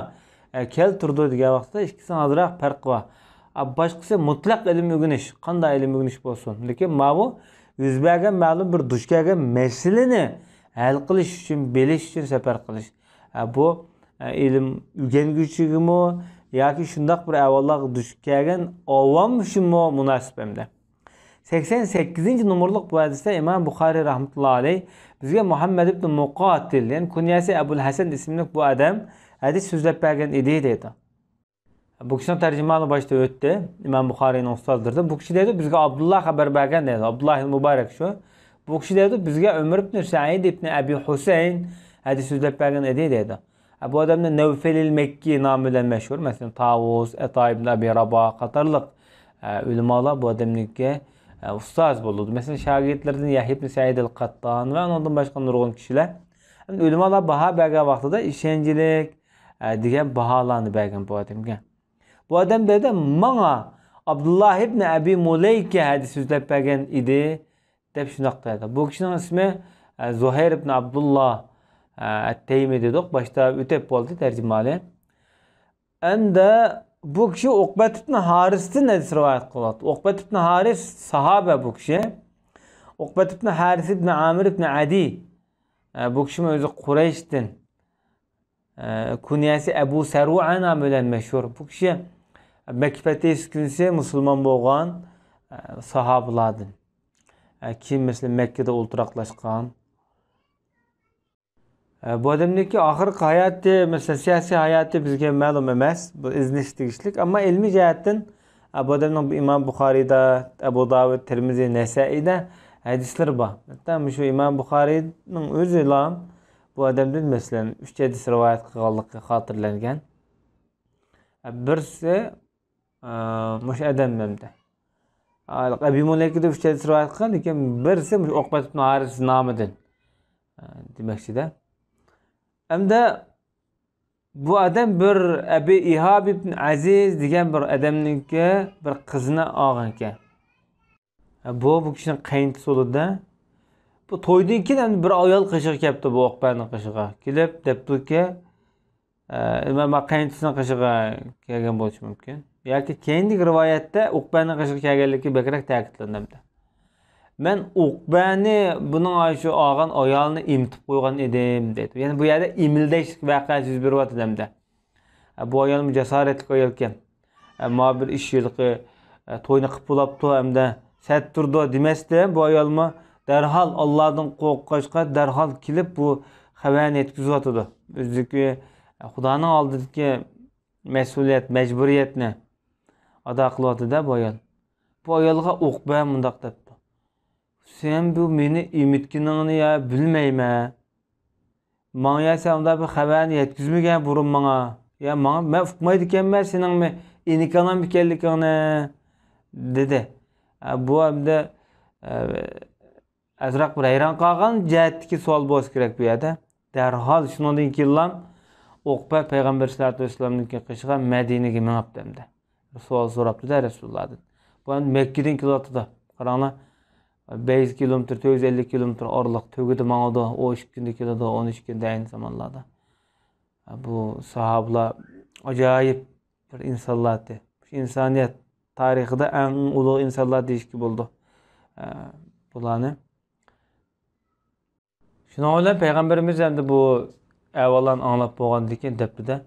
ئە، كەلتۈردى دېگەن ۋاقىتتا ئىككىسىنىڭ ئازراق پەرقى بار. ئە، باشقىسى مۇتلەق ئىلىم ئۆگىنىش، قانداق ئىلىم ئۆگىنىش بولسۇن. لېكىن ماۋۇ يۈز بەرگەن مەلۇم بىر دۇچ كەلگەن مەسىلىنى ھەل قىلىش ئۈچۈن، بىلىش ئۈچۈن سەپەر قىلىش. ئە، بۇ ئە، ئىلىم ئۆگەنگۈچىگىمۇ ياكى شۇنداق بىر ئەھۋاللارغا دۇچ كەلگەن ئاۋام ئۈچۈنمۇ مۇناسىپ ئەمدى. سەكسەن سەككىزىنچى نومۇرلۇق بۇ ھەدىستە ئىمام بۇخارىي رەھمەتۇللا ئەلەيھ بىزگە مۇھەممەد ئىبن مۇقاتىل، يەنى كۇنيەسى ئەبۇل ھەسەن ئىسىملىك بۇ ئادەم ھەدىس سۆزلەپ بەرگەن ئىدى دەيدۇ. بۇ كىشىنىڭ تەرجىمىھالى باشتا ئۆتتى. ئىمام بۇخارىينىڭ ئۇستازلىرىدىن. بۇ كىشى دەيدۇ، بىزگە ئابدۇللا خەۋەر بەرگەن دەيدۇ. ئابدۇللا ئىبن مۇبارەك شۇ. بۇ كىشى دەيدۇ، بىزگە ئۆمەر ئىبن سەئىد ئىبن ئەبى ھۇسەين ھەدىس سۆزلەپ بەرگەن ئىدى دەيدۇ. ئە، بۇ ئادەمنى نەۋفەلىل مەككى نامى بىلەن مەشھۇر. مەسىلەن، تاۋۇس، ئەتا ئىبن ئەبى راباھ قاتارلىق، ئە، ئۆلىمالار بۇ ئادەمنىڭكى، ئە، ئۇستاز بولىدۇ. مەسىلەن، شاگىرتلىرىدىن يەھيا ئىبن سەئىد ئەل قاتتان ۋە ئۇنىڭدىن باشقا نۇرغۇن كىشىلەر. ئۆلىمالار باھا بەرگەن ۋاقتىدا ئىشەنچلىك، ئە، دېگەن باھالارنى بەرگەن بۇ ئادەمگە. بۇ ئادەم دەيدۇ، ماڭا ئابدۇللا ئىبن ئەبى مۇلەيكە ھەدىس سۆزلەپ بەرگەن ئىدى، دەپ شۇنداق دەيدۇ. بۇ كىشىنىڭ ئىسمى، ئە، زۇھەير ئىبن ئابدۇللا، ئە، ئەت-تەيمى دېدۇق. باشتا ئۆتۈپ بولدى تەرجىمىھالى. ئەمدى بۇ كىشى ئوقبەت ئىبن ھارىستىن ھەدىس رىۋايەت قىلىۋاتىدۇ. ئوقبەت ئىبن ھارىس ساھابە بۇ كىشى. ئوقبەت ئىبن ھارىس ئىبن ئامىر ئىبن ئەدى. ئە، بۇ كىشىمۇ ئۆزى قۇرەيشتىن. ئە، كۇنيەسى ئەبۇ سەرۋە نامى بىلەن مەشھۇر. بۇ كىشى مەككە پەتھى كۈنىسى مۇسۇلمان بولغان، ئە، ساھابىلاردىن. ئە، كېيىن، مەسىلەن، مەككىدە ئولتۇراقلاشقان. ئە، بۇ ئادەمنىڭكى ئاخىرقى ھاياتى، مەسىلەن، سىياسىي ھاياتى بىزگە مەلۇم ئەمەس. بۇ ئىزدىنىش تېگىشلىك. ئەمما ئىلمىي جەھەتتىن، ئە، بۇ ئادەمنىڭ بۇ ئىمام بۇخارىيدا، ئەبۇ داۋۇد، تىرمىزى، نەسەئىيدە ھەدىسلىرى بار. ھەتتا مۇشۇ ئىمام بۇخارىينىڭ ئۆزىلا بۇ ئادەمدىن، مەسىلەن، ئۈچ ھەدىس رىۋايەت قىلغانلىقى خاتىرىلەنگەن. ئە، بىرسى، ئە، مۇشۇ ئادەم ئەمدى. ئە، ئەبى مۇلەيكىدە ئۈچ ھەدىس رىۋايەت قىلغان، لېكىن بىرسى مۇشۇ ئوقبەت ئىبن ھارىس نامىدىن، ئە، دېمەكچىدە. ئەمدى بۇ ئادەم بىر ئەبى ئىھاب ئىبن ئەزىز دېگەن بىر ئادەمنىڭكى بىر قىزىنى ئالغان ئىكەن. ھە، بۇ، بۇ كىشىنىڭ قېيىنتىسى بولىدۇ. بۇ تويدىن كېيىن ئەمدى بىر ئايال قېشىغا كەپتۇ، بۇ ئوقبەنىڭ قېشىغا. كېلىپ دەپتۇكى، ئە، مەن، مەن قېيىنتىسىنىڭ قېشىغا كەلگەن بولۇشى مۇمكىن. ياكى كېيىندىكى رىۋايەتتە ئوقبەنىڭ قېشىغا كەلگەنلىكى بەكرەك تەكىتلىنىدۇ. مەن ئوقبەنى بۇنىڭ ئاشۇ ئالغان ئايالىنى ئېمىتىپ قويغان ئىدىم، دەيدۇ. يەنى بۇ يەردە ئىمىلدەشلىك ۋەقەسى يۈز بېرىۋاتىدۇ ئەمدى. ئە، بۇ ئايالمۇ جاسارەتلىك ئايالكەن. ئە، ما بىر ئىش يىلقى، ئە، توينى قىپ بولاپتۇ، ئەمدى سەت تۇرىدۇ دېمەستىن، بۇ ئايالمۇ دەرھال ئاللادىن قورققاچقا، دەرھال كېلىپ بۇ خەۋەرنى يەتكۈزۈۋاتىدۇ. ئۆزىدىكى، ئە، خۇدانىڭ ئالدىدىكى مەسئۇلىيەت، مەجبۇرىيەتنى ئادا قىلىۋاتىدۇ-دە بۇ ئايال. بۇ ئايالغا ئوقبە مۇنداق دەپتۇ. سەن بۇ مېنى ئېمىتكىنىڭنى يا بىلمەيمەن. ماڭا يا سەن ئۇنداق بىر خەۋەرنى يەتكۈزمىگەن بۇرۇن ماڭا. يا ماڭا، مەن ئۇقمايدىكەنمەن سېنىڭمۇ ئىنىكانام ئىكەنلىكىڭنى، دېدى. ئە، بۇ ئەمدى، ئە، ئازراق بىر ھەيران قالغان جەھەتتىكى سوئال بولسا كېرەك بۇ يەردە. دەرھال شۇنىڭدىن كېيىنلا ئوقبە پەيغەمبەر سەللەللاھۇ ئەلەيھى ۋەسەللەمنىڭكى قېشىغا مەدىنىگە مېڭىپتۇ ئەمدى. سوئال سوراپتۇ-دە رەسۇلۇللادىن. بۇ ئەمدى مەككىدىن كېلىۋاتىدۇ. قاراڭلار، بەش يۈز كىلومېتىر، تۆت يۈز ئەللىك كىلومېتىر ئارىلىق تۆگىدە ماڭىدۇ، ئون ئىككى كۈندە كېلىدۇ، ئون ئۈچ كۈندە ئەينى زامانلاردا. بۇ ساھابىلار ئاجايىپ بىر ئىنسانلار ئىدى. ئىنسانىيەت تارىخىدا ئەڭ ئۇلۇغ ئىنسانلار دېيىشكە بولىدۇ، ئە، بۇلارنى. شۇنىڭ بىلەن پەيغەمبىرىمىز ئەمدى بۇ ئەھۋاللارنى ئاڭلاپ بولغاندىن كېيىن دەپتۇ-دە،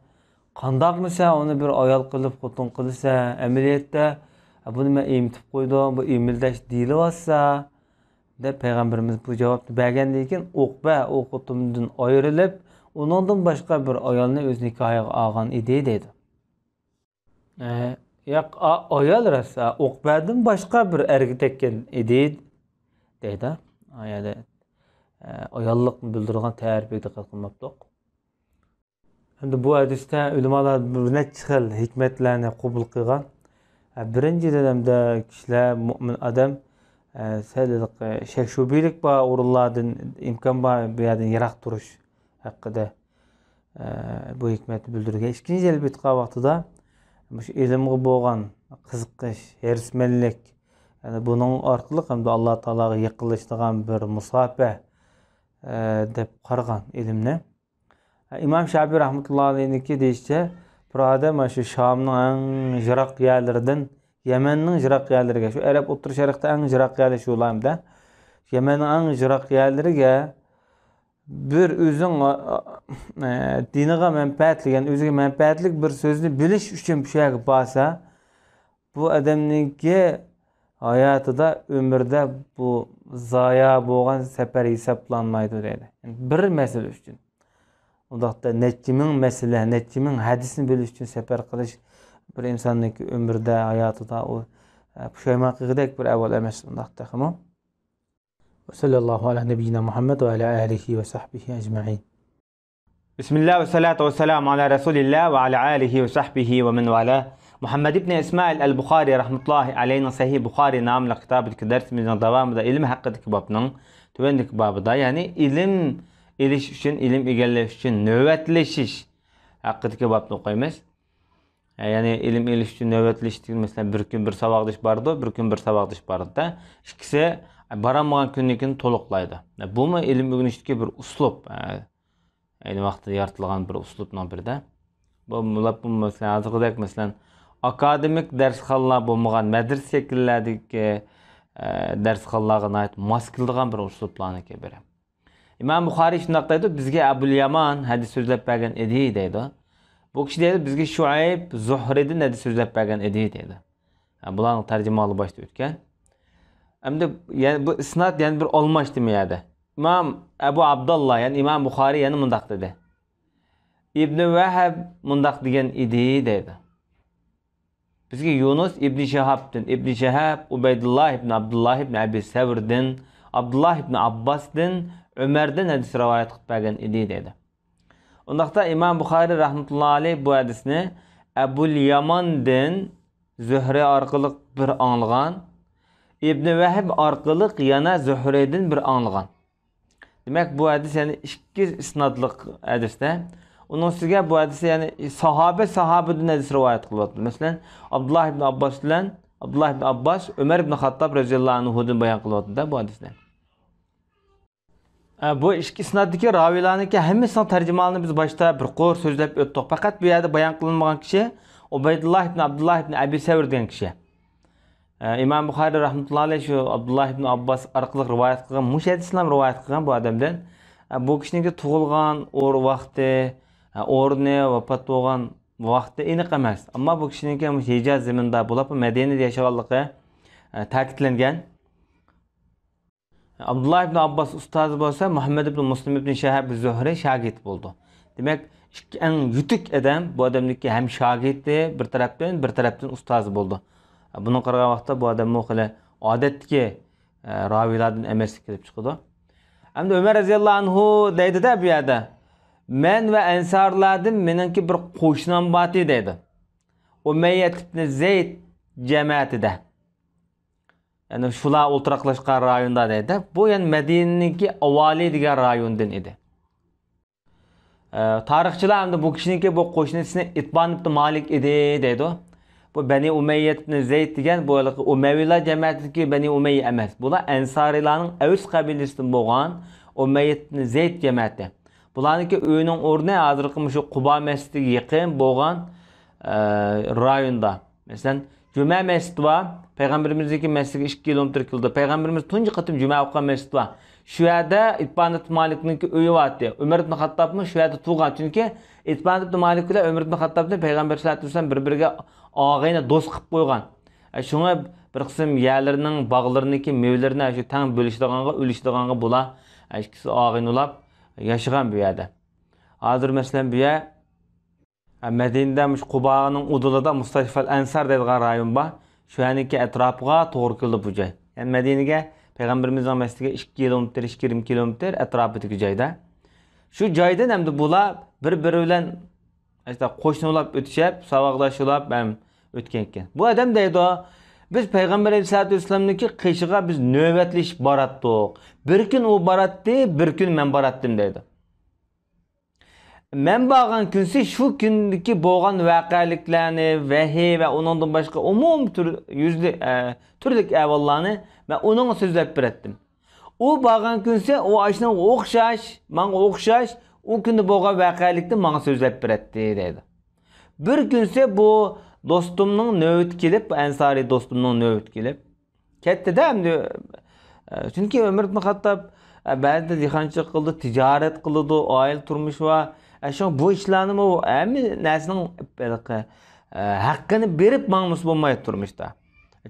قانداقمۇ سەن ئۇنى بىر ئايال قىلىپ خوتۇن قىلىسەن؟ ئەمەلىيەتتە بۇنى مەن ئېمىتىپ قويدۇم، بۇ ئېمىلدەش دېيىلىۋاتسا، دەپ پەيغەمبىرىمىز بۇ جاۋابنى بەرگەندىن كېيىن ئوقبە ئۇ خوتۇنىدىن ئايرىلىپ، ئۇنىڭدىن باشقا بىر ئايالنى ئۆز نىكاھىغا ئالغان ئىدى دەيدۇ. ئە، ياق، ئا-، ئايال راست، ئوقبەدىن باشقا بىر ئەرگە تەگكەن ئىدى، دەيدۇ. ئا يەردە، ئە، ئاياللىقنى بىلدۈرىدىغان تەرىپىگە دىققەت قىلماپتۇق. ئەمدى بۇ ھەدىستە ئۆلىمالار بىر نەچچە خىل ھېكمەتلەرنى قوبۇل قىلغان. ئە، بىرىنچىدىن، ئەمدى كىشىلەر، مۆمىن ئادەم، ئە، سەل، ئە، شەك-شۈبھىلىك بار ئورۇنلاردىن، ئىمكان بار بۇ يەردىن يىراق تۇرۇش ھەققىدە، ئە، بۇ ھېكمەتنى بىلدۈرگەن. ئىككىنچى، ئەلۋەتتە، ۋاقتىدا مۇشۇ ئىلىمغا بولغان قىزىقىش، ھېرىسمەنلىك، يەنى بۇنىڭ ئارقىلىق ئەمدى ئاللا تائالاغا يېقىنلىشىدىغان بىر مۇساپە، ئە، دەپ قارىغان ئىلىمنى. ئىمام شەپىئىي رەھمەتۇللا ئەلەيھنىڭكى دېيىشىچە، بىر ئادەم مانا شۇ شامنىڭ ئەڭ يىراق يەرلىرىدىن، يەمەننىڭ يىراق يەرلىرىگە، شۇ ئەرەب ئوتتۇرا شەرقتە ئەڭ يىراق يەرلىرى شۇلار ئەمدى. يەمەننىڭ ئەڭ يىراق يەرلىرىگە، بىر ئۆزىنىڭ، ئە، ئە، دىنىغا مەنپەئەتلىك، يەنى ئۆزىگە مەنپەئەتلىك بىر سۆزنى بىلىش ئۈچۈن شۇ يەرگە بارسا، بۇ ئادەمنىڭكى ھاياتىدا، ئۆمرىدە بۇ زايا بولغان سەپەر ھېسابلانمايدۇ دەيدۇ. يەنى بىر مەسىلە ئۈچۈن. ئۇنداقتا نەچچە مىڭ مەسىلە، نەچچە مىڭ ھەدىسنى بىلىش ئۈچۈن سەپەر قىلىش بىر ئىنساننىڭكى ئۆمرىدە، ھاياتىدا ئۇ، ئە، پۇشايمان قىلغۇدەك بىر ئەھۋال ئەمەس ئۇنداق تېخىمۇ. وصلى الله على نبينا محمد وعلى آله وصحبه أجمعين. بسم الله والصلاة والسلام على رسول الله وعلى آله وصحبه ومن والاه. مۇھەممەد ئىبنى ئىسمائىل ئەل بۇخارى رەھمەتۇللاھى ئەلەيھىنىڭ سەھىھ بۇخارى ناملىق كىتابىدىكى دەرسىمىزنىڭ داۋامىدا ئىلىم ھەققىدىكى بابنىڭ تۆۋەندىكى بابىدا، يەنى ئىلىم ئېلىش ئۈچۈن، ئىلىم ئىگىلەش ئۈچۈن نۆۋەتلىشىش ھەققىدىكى بابنى ئوقۇيمىز. يەنى ئىلىم ئېلىش ئۈچۈن نۆۋەتلىشىش دېگەن، مەسىلەن، بىر كۈن بىر ساۋاقدىش بارىدۇ، بىر كۈن بىر ساۋاقدىش بارىدۇ. ئىككىسى بارالمىغان كۈننىڭكىنى تولۇقلايدۇ. بۇمۇ ئىلىم ئۆگىنىشتىكى بىر ئۇسلۇب. ئەينى ۋاقىتتا يارىتىلغان بىر ئۇسلۇبنىڭ بىرىدە. بۇ، بۇلار، بۇ، مەسىلەن، ھازىرقىدەك، مەسىلەن، ئاكادېمىك دەرسخانىلار بولمىغان، مەدرىسە شەكلىدىكى، ئە، دەرسخانىلارغا ناھايىتى ماس كېلىدىغان بىر ئۇسلۇبلارنىڭكى بىرى. ئىمام بۇخارىي شۇنداق دەيدۇ، بىزگە ئەبۇل يامان ھەدىس سۆزلەپ بەرگەن ئىدى دەيدۇ. بۇ كىشى دەيدۇ، بىزگە شۇئەيب زۇھرىدىن ھەدىس سۆزلەپ بەرگەن ئىدى دەيدۇ. ھە، بۇلارنىڭ تەرجىمىھالى باشتا ئۆتكەن. ئەمدى يەنە بۇ ئىسناد يەنە بىر ئالماشتى بۇ يەردە. ئىمام ئەبۇ ئابداللا، يەنى ئىمام بۇخارىي يەنە مۇنداق دېدى. ئىبنى ۋەھەب مۇنداق دېگەن ئىدى دەيدۇ. بىزگە يۇنۇس ئىبنى شىھابتىن، ئىبنى شىھاب، ئۇبەيدۇللا ئىبنى ئابدۇللا ئىبنى ئەبى سەۋردىن، ئابدۇللا ئىبنى ئابباستىن، ئۆمەردىن ھەدىس رىۋايەت قىلىپ بەرگەن ئىدى دەيدۇ. ئۇنداقتا ئىمام بۇخارىي رەھمەتۇللا ئەلەيھ بۇ ھەدىسنى ئەبۇل ياماندىن زۆھرى ئارقىلىق بىر ئاڭلىغان، ئىبنى ۋەھب ئارقىلىق يەنە زۆھرىدىن بىر ئاڭلىغان. دېمەك، بۇ ھەدىس يەنى ئىككى ئىسنادلىق ھەدىستە. ئۇنىڭ ئۈستىگە بۇ ھەدىستە يەنى ساھابە ساھابىدىن ھەدىس رىۋايەت قىلىۋاتىدۇ. مەسىلەن، ئابدۇللا ئىبن ئابباس بىلەن، ئابدۇللا ئىبن ئابباس ئۆمەر ئىبن خاتتاب رەزىياللاھۇ ئەنھۇدىن بايان قىلىۋاتىدۇ بۇ ھەدىسنى. ئە، بۇ ئىككى ئىسنادتىكى راۋىيلارنىڭكى ھەممىسىنىڭ تەرجىمىھالىنى بىز باشتا بىر قۇر سۆزلەپ ئۆتتۇق. پەقەت بۇ يەردە بايان قىلىنمىغان كىشى ئۇبەيدۇللا ئىبن ئابدۇللا ئىبن ئەبى سەۋر دېگەن كىشى. ئە، ئىمام بۇخارىي رەھمەتۇللا ئەلەيھ شۇ ئابدۇللا ئىبن ئابباس ئارقىلىق رىۋايەت قىلغان، مۇشۇ ھەدىسنى رىۋايەت قىلغان بۇ ئادەمدىن. ئە، بۇ كىشىنىڭكى تۇغۇلغان ئور-، ۋاقتى، ئە، ئورنى، ۋاپات بولغان ۋاقتى ئېنىق ئەمەس. ئەمما بۇ كىشىنىڭكى مۇشۇ ھىجاز زېمىنىدا بولۇپ، مەدىنىدە ياشىغانلىقى، ئە، تەكىتلەنگەن. ئابدۇللا ئىبن ئابباس ئۇستازى بولسا، مۇھەممەد ئىبن مۇسلىم ئىبن شىھاب زۆھرى شاگىرت بولىدۇ. دېمەك، ئىككى ئەڭ يېتىك ئادەم، بۇ ئادەمنىڭكى ھەم شاگىرتى بىر تەرەپتىن، بىر تەرەپتىن ئۇستازى بولىدۇ. بۇنىڭغا قارىغان ۋاقىتتا بۇ ئادەممۇ خېلى ئادەتتىكى، ئە، راۋىيلاردىن ئەمەسلىك كېلىپ چىقىدۇ. ئەمدى ئۆمەر رەزىياللاھۇ ئەنھۇ دەيدۇ-دە بۇ يەردە، مەن ۋە ئەنسارلاردىن مېنىڭكى بىر قوشنام بارتى دەيدۇ. ئۇمەييەت ئىبن زەيد جەمەتىدە. يەنى شۇلار ئولتۇراقلاشقان رايوندا دەيدۇ. بۇ يەنى مەدىنىنىڭكى ئاۋالى دېگەن رايوندىن ئىدى. ئە، تارىخچىلار ئەمدى بۇ كىشىنىڭكى بۇ قوشنىسىنى ئىتبان ئىبن مالىك ئىدى دەيدۇ. بۇ بەنى ئۇمەييەت ئىبن زەيد دېگەن بۇ ھېلىقى ئۇمەۋىلار جەمەتىدىكى بەنى ئۇمەييە ئەمەس. بۇلار ئەنسارىيلارنىڭ ئەۋس قەبىلىسىدىن بولغان ئۇمەييەت ئىبن زەيد جەمەتى. بۇلارنىڭكى ئۆيىنىڭ ئورنى ھازىرقى مۇشۇ قۇبا مەسچىتىگە يېقىن بولغان، ئە، رايوندا. مەسىلەن، جۈمە مەسچىتى بار، پەيغەمبىرىمىزنىڭكى مەسچىتىگە ئىككى كىلومېتىر كېلىدۇ. پەيغەمبىرىمىز تۇنجى قېتىم جۈمە ئوقۇغان مەسچىت بار. شۇ يەردە ئىتبان ئىبن مالىكنىڭكى ئۆيى بارتى. ئۆمەر ئىبن خاتتابمۇ شۇ يەردە تۇغقان. چۈنكى ئىتبان ئىبن مالىك بىلەن ئۆمەر ئىبن خاتتابنى پەيغەمبەر سەللەللاھۇ ئەلەيھى ۋەسەللەم بىر-بىرىگە ئاغىنە، دوست قىلىپ قويغان. ئە، شۇڭا بىر قىسىم يەرلىرىنىڭ، باغلىرىنىڭكى مېۋىلىرىنى شۇ تەڭ بۆلۈشىدىغانغا، ئۈلۈشىدىغانغا بۇلار، ئە، ئىككىسى ئاغىنە بولاپ ياشىغان بۇ يەردە. ھازىر، مەسىلەن، بۇ يەر، ئە، مەدىنىدە مۇشۇ قۇبانىڭ ئۇدۇلىدا مۇستەشفەل ئەنسار دەيدىغان رايون بار. شۇ يەرنىڭكى ئەتراپىغا توغرا كېلىدۇ بۇ جاي. يەنى مەدىنىگە، پەيغەمبىرىمىزنىڭ مەسچىتىگە ئىككى كىلومېتىر، ئىككى يېرىم كىلومېتىر ئەتراپىدىكى جايدا. شۇ جايدىن ئەمدى بۇلار بىر-بىرى بىلەن ئاشۇنداق قوشنا بولاپ ئۆتۈشۈپ، ساۋاقداش بولاپ ھەم ئۆتكەنكەن. بۇ ئادەم دەيدۇ، بىز پەيغەمبەر ئەلەيھىسسالاتۇ ۋەسسالامنىڭكى قېشىغا بىز نۆۋەتلىشىپ باراتتۇق. بىر كۈن ئۇ باراتتى، بىر كۈن مەن باراتتىم دەيدۇ. مەن بارغان كۈنسى شۇ كۈندىكى بولغان ۋەقەلىكلەرنى، ۋەھىي ۋە ئۇنىڭدىن باشقا ئومۇمىي تۈر-، يۈزلۈك، ئە، تۈرلۈك ئەھۋاللارنى مەن ئۇنىڭغا سۆزلەپ بېرەتتىم. ئۇ بارغان كۈنسى ئۇ ئاشۇنىڭغا ئوخشاش، ماڭا ئوخشاش، ئۇ كۈندە بولغان ۋەقەلىكنى ماڭا سۆزلەپ بېرەتتى، دەيدۇ. بىر كۈنسى بۇ دوستۇمنىڭ نۆۋىتى كېلىپ، بۇ ئەنسارىي دوستۇمنىڭ نۆۋىتى كېلىپ، كەتتىدە ئەمدى، ئە، چۈنكى ئۆمەر ئىبن خاتتاب، ئە، بەزىدە دېھقانچىلىق قىلىدۇ، تىجارەت قىلىدۇ، ئائىلە تۇرمۇشى بار. ئە، شۇڭا بۇ ئىشلارنىمۇ ھەممە نەرسىنىڭ ھېلىقى، ئە، ھەققىنى بېرىپ ماڭمىسا بولمايدۇ تۇرمۇشتا.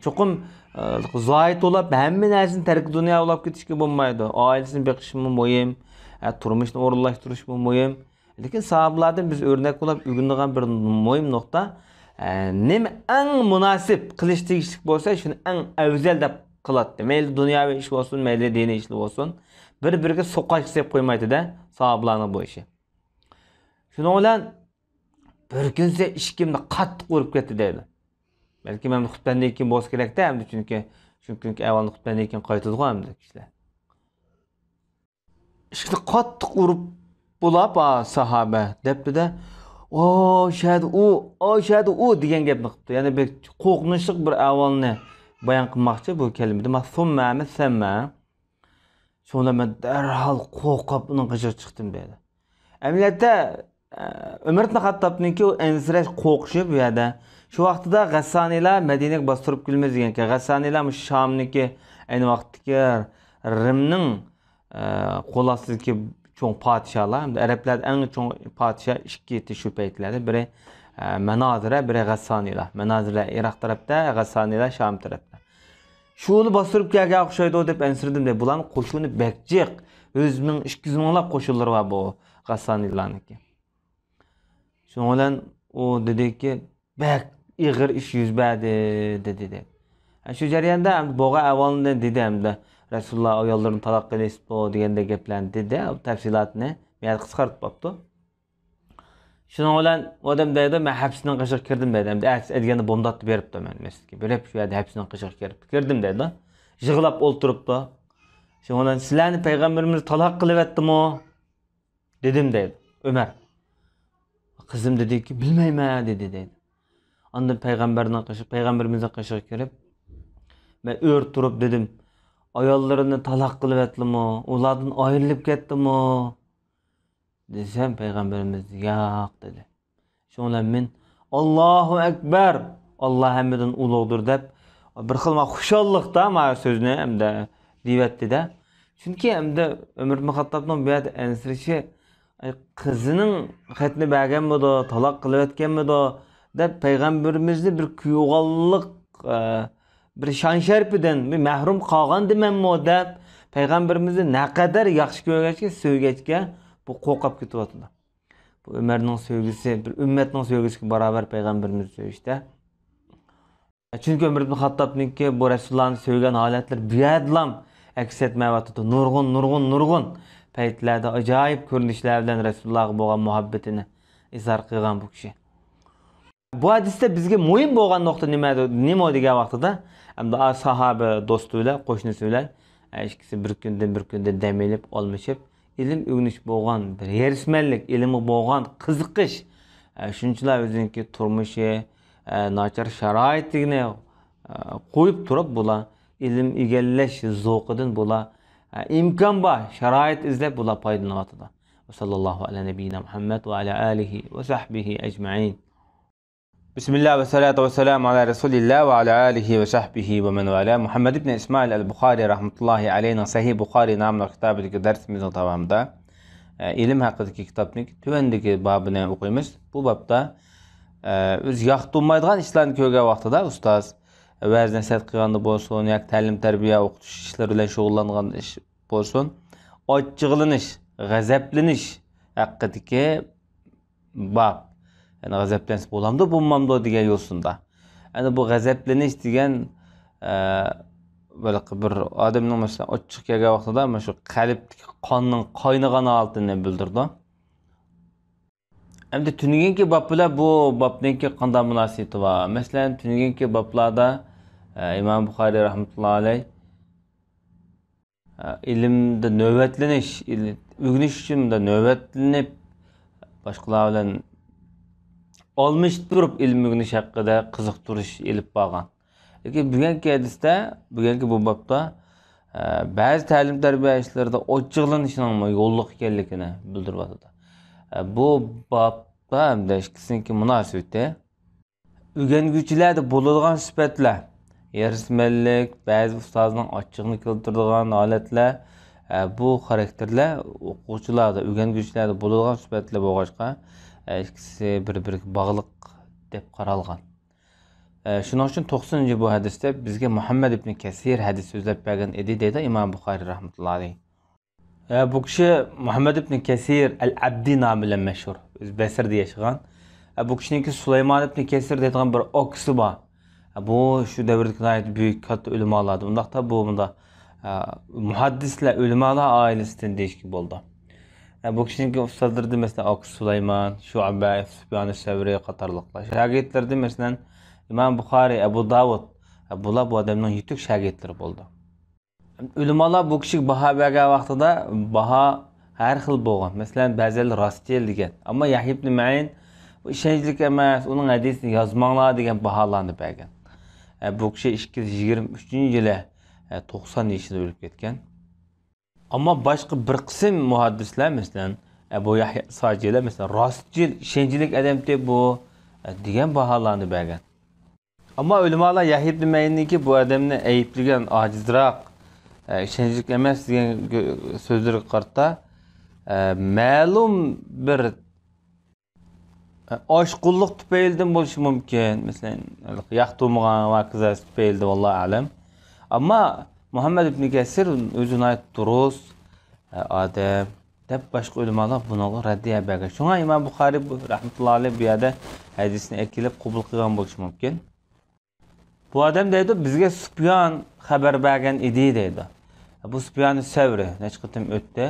چوقۇم، ئە، زاھىد بولاپ، ھەممە نەرسىنى تەركى دۇنيا بولاپ كېتىشكە بولمايدۇ. ئائىلىسىنى بېقىشمۇ مۇھىم، ئە، تۇرمۇشىنى ئورۇنلاشتۇرۇشمۇ مۇھىم. لېكىن ساھابىلاردىن بىز ئۆرنەك بولاپ ئۆگىنىدىغان بىر مۇھىم نۇقتا، ئە، نېمە ئەڭ مۇناسىپ قىلىش تېگىشلىك بولسا، شۇنى ئەڭ ئەۋزەل دەپ قىلاتتى. مەيلى دۇنياۋى ئىش بولسۇن، مەيلى دىنىي ئىشلار بولسۇن، بىر-بىرىگە سوقاش سېلىپ قويمايتتى-دە، ساھابىلارنىڭ بۇ ئىشى. شۇنىڭ بىلەن بىر كۈنسى ئىشىكىمنى قاتتىق ئۇرۇپ كەتتى دەيدۇ. بەلكىم ئەمدى خۇتبەندىن كېيىن بولسا كېرەكتە ئەمدى، چۈنكى، چۈنكى ئەۋۋالدا خۇتبەندىن كېيىن قايتىدىغۇ ئەمدى كىشىلەر. ئىشىكنى قاتتىق ئۇرۇپ بولاپ، «ئا، ساھابە» دەپتۇ-دە، «ئا، شەدە ئۇ، ئا، شەدە ئۇ» دېگەن گەپنى قىپتۇ. يەنى بەك قورقۇنچلۇق بىر ئەھۋالنى بايان قىلماقچى بۇ كەلىمىدە. «ما سۇممە، ما سەممە». شۇڭا مەن دەرھال قورقۇپ ئۇنىڭ قېشىغا چىقتىم دەيدۇ. ئەمەلىيەتتە، ئە، ئۆمەر ئىبن خاتتابنىڭكى ئۇ ئەنسىرەش قورقۇشى بۇ يەردە. شۇ ۋاقتىدا غەسسانىيلار مەدىنىگە باستۇرۇپ كېلىمىز دېگەنكەن. غەسسانىيلار مۇشۇ شامنىڭكى، ئەينى ۋاقىتتىكى رىمنىڭ، ئە، قول ئاستىدىكى چوڭ پادىشاھلار، ھەمدە ئەرەبلەردە ئەڭ چوڭ پادىشاھ ئىككى ئىدى شۇ پەيتلەردە. بىرى، ئە، مەنازىرە، بىرى غەسسانىيلار. مەنازىرە ئىراق تەرەپتە، غەسسانىيلار شام تەرەپتە. شۇنى باستۇرۇپ كەلگەن ئوخشايدۇ دەپ ئەنسىرىدىم دەيدۇ. بۇلارنىڭ قوشۇنى بەك جىق. يۈز مىڭ، ئىككى يۈز مىڭلاپ قوشۇنلىرى بار بۇ غەسسانىيلارنىڭكى. شۇنىڭ بىلەن ئۇ دېدىكى، «بەك ئېغىر ئىش يۈز بەردى» دېدى. ھە، شۇ جەرياندا ئەمدى بولغان ئەھۋالنى دېدى ئەمدى. رەسۇلۇللا ئاياللىرىنى تالاق قىلىۋېتىپتۇ دېگەندەك گەپلەرنى دېدى. ئۇ تەپسىلاتىنى بۇ يەردە قىسقارتىپ قاپتۇ. شۇنىڭ بىلەن ئۇ ئادەم دەيدۇ، «مەن ھەپسىنىڭ قېشىغا كىردىم» دەيدۇ. ئەمدى ئەتىسى ئەتىگەندە بومداتتا بېرىپتۇ مەن مەسچىتكە. بېرىپ شۇ يەردە ھەپسىنىڭ قېشىغا كىرىپ، كىردىم دەيدۇ. يىغلاپ ئولتۇرۇپتۇ. شۇنىڭ بىلەن، «سىلەرنى پەيغەمبىرىمىز تالاق قىلىۋەتتىمۇ؟» دېدىم دەيدۇ ئۆمەر. قىزىم دېدىكى، «بىلمەيمەن» دېدى دەيدۇ. ئاندىن پەيغەمبەرنىڭ قېشى، پەيغەمبىرىمىزنىڭ قېشىغا كىرىپ، مەن ئۆرە تۇرۇپ دېدىم، «ئاياللىرىنى تالاق قىلىۋەتتىمۇ؟ ئۇلاردىن ئايرىلىپ كەتتىمۇ؟» دېسەم، پەيغەمبىرىمىز، «ياق» دېدى. شۇنىڭ بىلەن مەن، «ئاللاھۇ ئەكبەر! ئاللا ھەممىدىن ئۇلۇغدۇر» دەپ، بىر خىل مانا خۇشاللىقتا مانا سۆزنى ئەمدى دېيىۋەتتى-دە. چۈنكى ئەمدى ئۆمەر ئىبن خاتتابنىڭ بۇ يەردە ئەنسىرىشى، «ئەي، قىزىنىڭ خەتنى بەرگەنمىدۇ، تالاق قىلىۋەتكەنمىدۇ؟» دەپ، پەيغەمبىرىمىزنى بىر كۆيۈۋالغانلىق، ئە، بىر شان-شەرىپىدىن بىر مەھرۇم قالغان دېمەممۇ دەپ، پەيغەمبىرىمىزنى نەقەدەر ياخشى كۆرگەچكە، سۆيگەچكە، بۇ قورقۇپ كېتىۋاتىدۇ. بۇ ئۆمەرنىڭ سۆيگۈسى، بىر ئۈممەتنىڭ سۆيگۈسىگە باراۋەر پەيغەمبىرىمىزنى سۆيۈشتە. چۈنكى ئۆمەر ئىبن خاتتابنىڭكى بۇ رەسۇلۇللانى سۆيگەن ھالەتلىرى بۇ يەردىلا ئەكس ئەتمەيۋاتىدۇ. نۇرغۇن، نۇرغۇن، نۇرغۇن پەيتلەردە ئاجايىپ كۆرۈنۈشلەر بىلەن رەسۇلۇللاغا بولغان مۇھەببىتىنى ئىزھار قىلغان بۇ كىشى. بۇ ھەدىستە بىزگە مۇھىم بولغان نۇقتا نېمە، نېمە دېگەن ۋاقتىدا، ئەمدى ئا ساھابە دوستى بىلەن، قوشنىسى بىلەن، ئە، ئىككىسى بىر كۈندىن بىر كۈندە دەم ئېلىپ، ئالمىشىپ، ئىلىم ئۆگىنىش بولغان بىر ھېرىسمەنلىك، ئىلىمغا بولغان قىزىقىش، ئە، شۇنچىلا ئۆزىنىڭكى تۇرمۇشى، ئە، ناچار شارائىتىنى، ئە، قويۇپ تۇرۇپ، بۇلار ئىلىم ئىگىلەش زوقىدىن بۇلار، ئە، ئىمكان بار شارائىت ئىزدەپ بۇلار پايدىلىنىۋاتىدۇ. وصلى الله على نبينا محمد وعلى آله وصحبه أجمعين. بسم الله والصلاة والسلام على رسول الله وعلى آله وصحبه ومن والاه. مۇھەممەد ئىبن ئىسمائىل ئەل بۇخارى رەھمەتۇللاھى ئەلەيھنىڭ سەھىھ بۇخارى ناملىق كىتابىدىكى دەرسىمىزنىڭ داۋامىدا، ئە، ئىلىم ھەققىدىكى كىتابنىڭ تۆۋەندىكى بابىنى ئوقۇيمىز. بۇ بابتا، ئە، ئۆزى ياقتۇرمايدىغان ئىشلارنى كۆرگەن ۋاقتىدا ئۇستاز ۋەز نەسىھەت قىلغاندا بولسۇن ياكى تەلىم تەربىيە ئوقۇتۇش ئىشلىرى بىلەن شۇغۇللانغان ئىش بولسۇن، ئاچچىقلىنىش، غەزەپلىنىش ھەققىدىكى باب. يەنى غەزەپلەنسە بولامدۇ، بولمامدۇ دېگەن يوسۇندا. يەنى بۇ غەزەپلىنىش دېگەن، ئە، بىر، بىر ئادەمنىڭ، مەسىلەن، ئاچچىقى كەلگەن ۋاقتىدا مانا شۇ قەلبتىكى قاننىڭ قاينىغان ھالىتىنى بىلدۈرىدۇ. ئەمدى تۈنۈگۈنكى باب بىلەن بۇ بابنىڭكى قانداق مۇناسىۋىتى بار؟ مەسىلەن، تۈنۈگۈنكى بابلاردا، ئە، ئىمام بۇخارىي رەھمەتۇللا ئەلەي، ئە، ئىلىمدە نۆۋەتلىنىش، ئىل-، ئۆگىنىش ئۈچۈن بۇنداق نۆۋەتلىنىپ، باشقىلار بىلەن ئالمىشىپ تۇرۇپ ئىلىم ئۆگىنىش ھەققىدە قىزىقتۇرۇش ئېلىپ بارغان. لېكىن بۈگۈنكى ھەدىستە، بۈگۈنكى بۇ بابتا، ئە، بەزى تەلىم-تەربىيە ئىشلىرىدا ئوچۇقلىنىشنىڭمۇ يوللۇق ئىكەنلىكىنى بىلدۈرۈۋاتىدۇ. ئە، بۇ بابتا ھەمدە ئىككىسىنىڭكى مۇناسىۋىتى، ئۆگەنگۈچىلەردە بولىدىغان سۈپەتلەر، ھېرىسمەنلىك، بەزى ئۇستازنىڭ ئاچچىقىنى كەلتۈرىدىغان ھالەتلەر، ئە، بۇ خاراكتېرلەر ئوقۇغۇچىلاردا، ئۆگەنگۈچىلەردە بولىدىغان سۈپەتلەر بولغاچقا، ئە، ئىككىسى بىر-بىرىگە باغلىق دەپ قارالغان. ئە، شۇنىڭ ئۈچۈن توقسىنىنچى بۇ ھەدىستە بىزگە مۇھەممەد ئىبنى كەسىر ھەدىس سۆزلەپ بەرگەن ئىدى، دەيدۇ ئىمام بۇخارىي رەھمەتۇللا ئەلەيھ. ئە، بۇ كىشى مۇھەممەد ئىبنى كەسىر ئەل ئەبدى نامى بىلەن مەشھۇر. ئۆزى بەسرىدە ياشىغان. ئە، بۇ كىشىنىڭكى سۇلايمان ئىبنى كەسىر دەيدىغان بىر ئاكىسى بار. ئە، بۇ شۇ دەۋردىكى ناھايىتى بۈيۈك، كاتتا ئۆلىمالاردىن. ئۇنداقتا بۇ مۇنداق، ئە، مۇھەددىسلەر، ئۆلىمالار ئائىلىسىدىن دېيىشكە بولىدۇ. ئە، بۇ كىشىنىڭكى ئۇستازلىرىدىن، مەسىلەن، ئاكىسى سۇلايمان، شۇئبە، سۇپيان سەۋرى قاتارلىقلار. شاگىرتلىرىدىن، مەسىلەن، ئىمام بۇخارىي، ئەبۇ داۋۇد. ئە، بۇلار بۇ ئادەمنىڭ يېتىك شاگىرتلىرى بولىدۇ. ئۆلىمالار بۇ كىشىگە باھا بەرگەن ۋاقتىدا باھا ھەر خىل بولغان. مەسىلەن، بەزىلەر راستچىل دېگەن. ئەمما يەھيا ئىبنى مەئىن، بۇ ئىشەنچلىك ئەمەس، ئۇنىڭ ھەدىسىنى يازماڭلار دېگەن باھالارنى بەرگەن. ئە، بۇ كىشى ئىككى يۈز يىگىرمە ئۈچىنچى يىلى، ئە، توقسان يېشىدا ئۆلۈپ كەتكەن. ئەمما باشقا بىر قىسىم مۇھەددىسلەر، مەسىلەن، ئەبۇ يەھيا ساجىلەر، مەسىلەن، راستچىل، ئىشەنچلىك ئادەمتى بۇ، ئە، دېگەن باھالارنى بەرگەن. ئەمما ئۆلىمالار يەھيا ئىبنى مەئىننىڭكى بۇ ئادەمنى ئەيىبلىگەن، ئاجىزراق، ئە، ئىشەنچلىك ئەمەس دېگەن گۆ-، سۆزلىرىگە قارىتا، ئە، مەلۇم بىر، ئە، ئاشقۇنلۇق تۈپەيلىدىن بولۇشى مۇمكىن. مەسىلەن، ياقتۇرمىغان ۋە كازا تۈپەيلىدىن، ۋاللاھۇ ئەلەم. ئەمما مۇھەممەد ئىبنى كەسىر ئۆزى ناھايىتى دۇرۇس، ئە، ئادەم. دەپ باشقا ئۆلىمالار بۇنىڭغا رەددىيە بەرگەن. شۇڭا ئىمام بۇخارىي بۇ، رەھمەتۇللا ئەلەيھ، بۇ يەردە ھەدىسنى ئەكېلىپ قوبۇل قىلغان بولۇشى مۇمكىن. بۇ ئادەم دەيدۇ، بىزگە سۇپيان خەۋەر بەرگەن ئىدى دەيدۇ. بۇ سۇپيان سەۋرى نەچچە قېتىم ئۆتتى.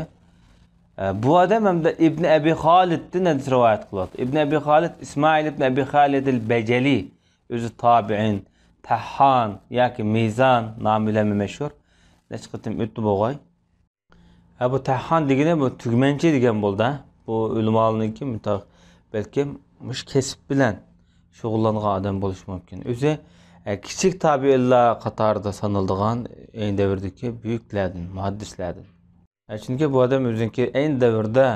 بۇ ئادەم ھەمدە ئىبنى ئەبى خالىدتىن ھەدىس رىۋايەت قىلىۋاتىدۇ. ئىبنى ئەبى خالىد ئىسمائىل ئىبنى ئەبى خالىدىل بەجەلى، ئۆزى تابىئىن، تەھھان ياكى مىزان نامى بىلەن مەشھۇر. نەچچە قېتىم ئۆتتى بولغاي. ھە، بۇ تەھھان دېگىنى بۇ تۈگمەنچى دېگەن بولدى. بۇ ئۆلىمالارنىڭكى مۇتاق-، بەلكىم مۇشۇ كەسىپ بىلەن شۇغۇللانغان ئادەم بولۇشى مۇمكىن. ئۆزى، ئە، كىچىك تابىئىنلار قاتارىدا سانىلىدىغان ئەينى دەۋردىكى بۈيۈكلەردىن، مۇھەددىسلەردىن. ئە، چۈنكى بۇ ئادەم ئۆزىنىڭكى ئەينى دەۋردە،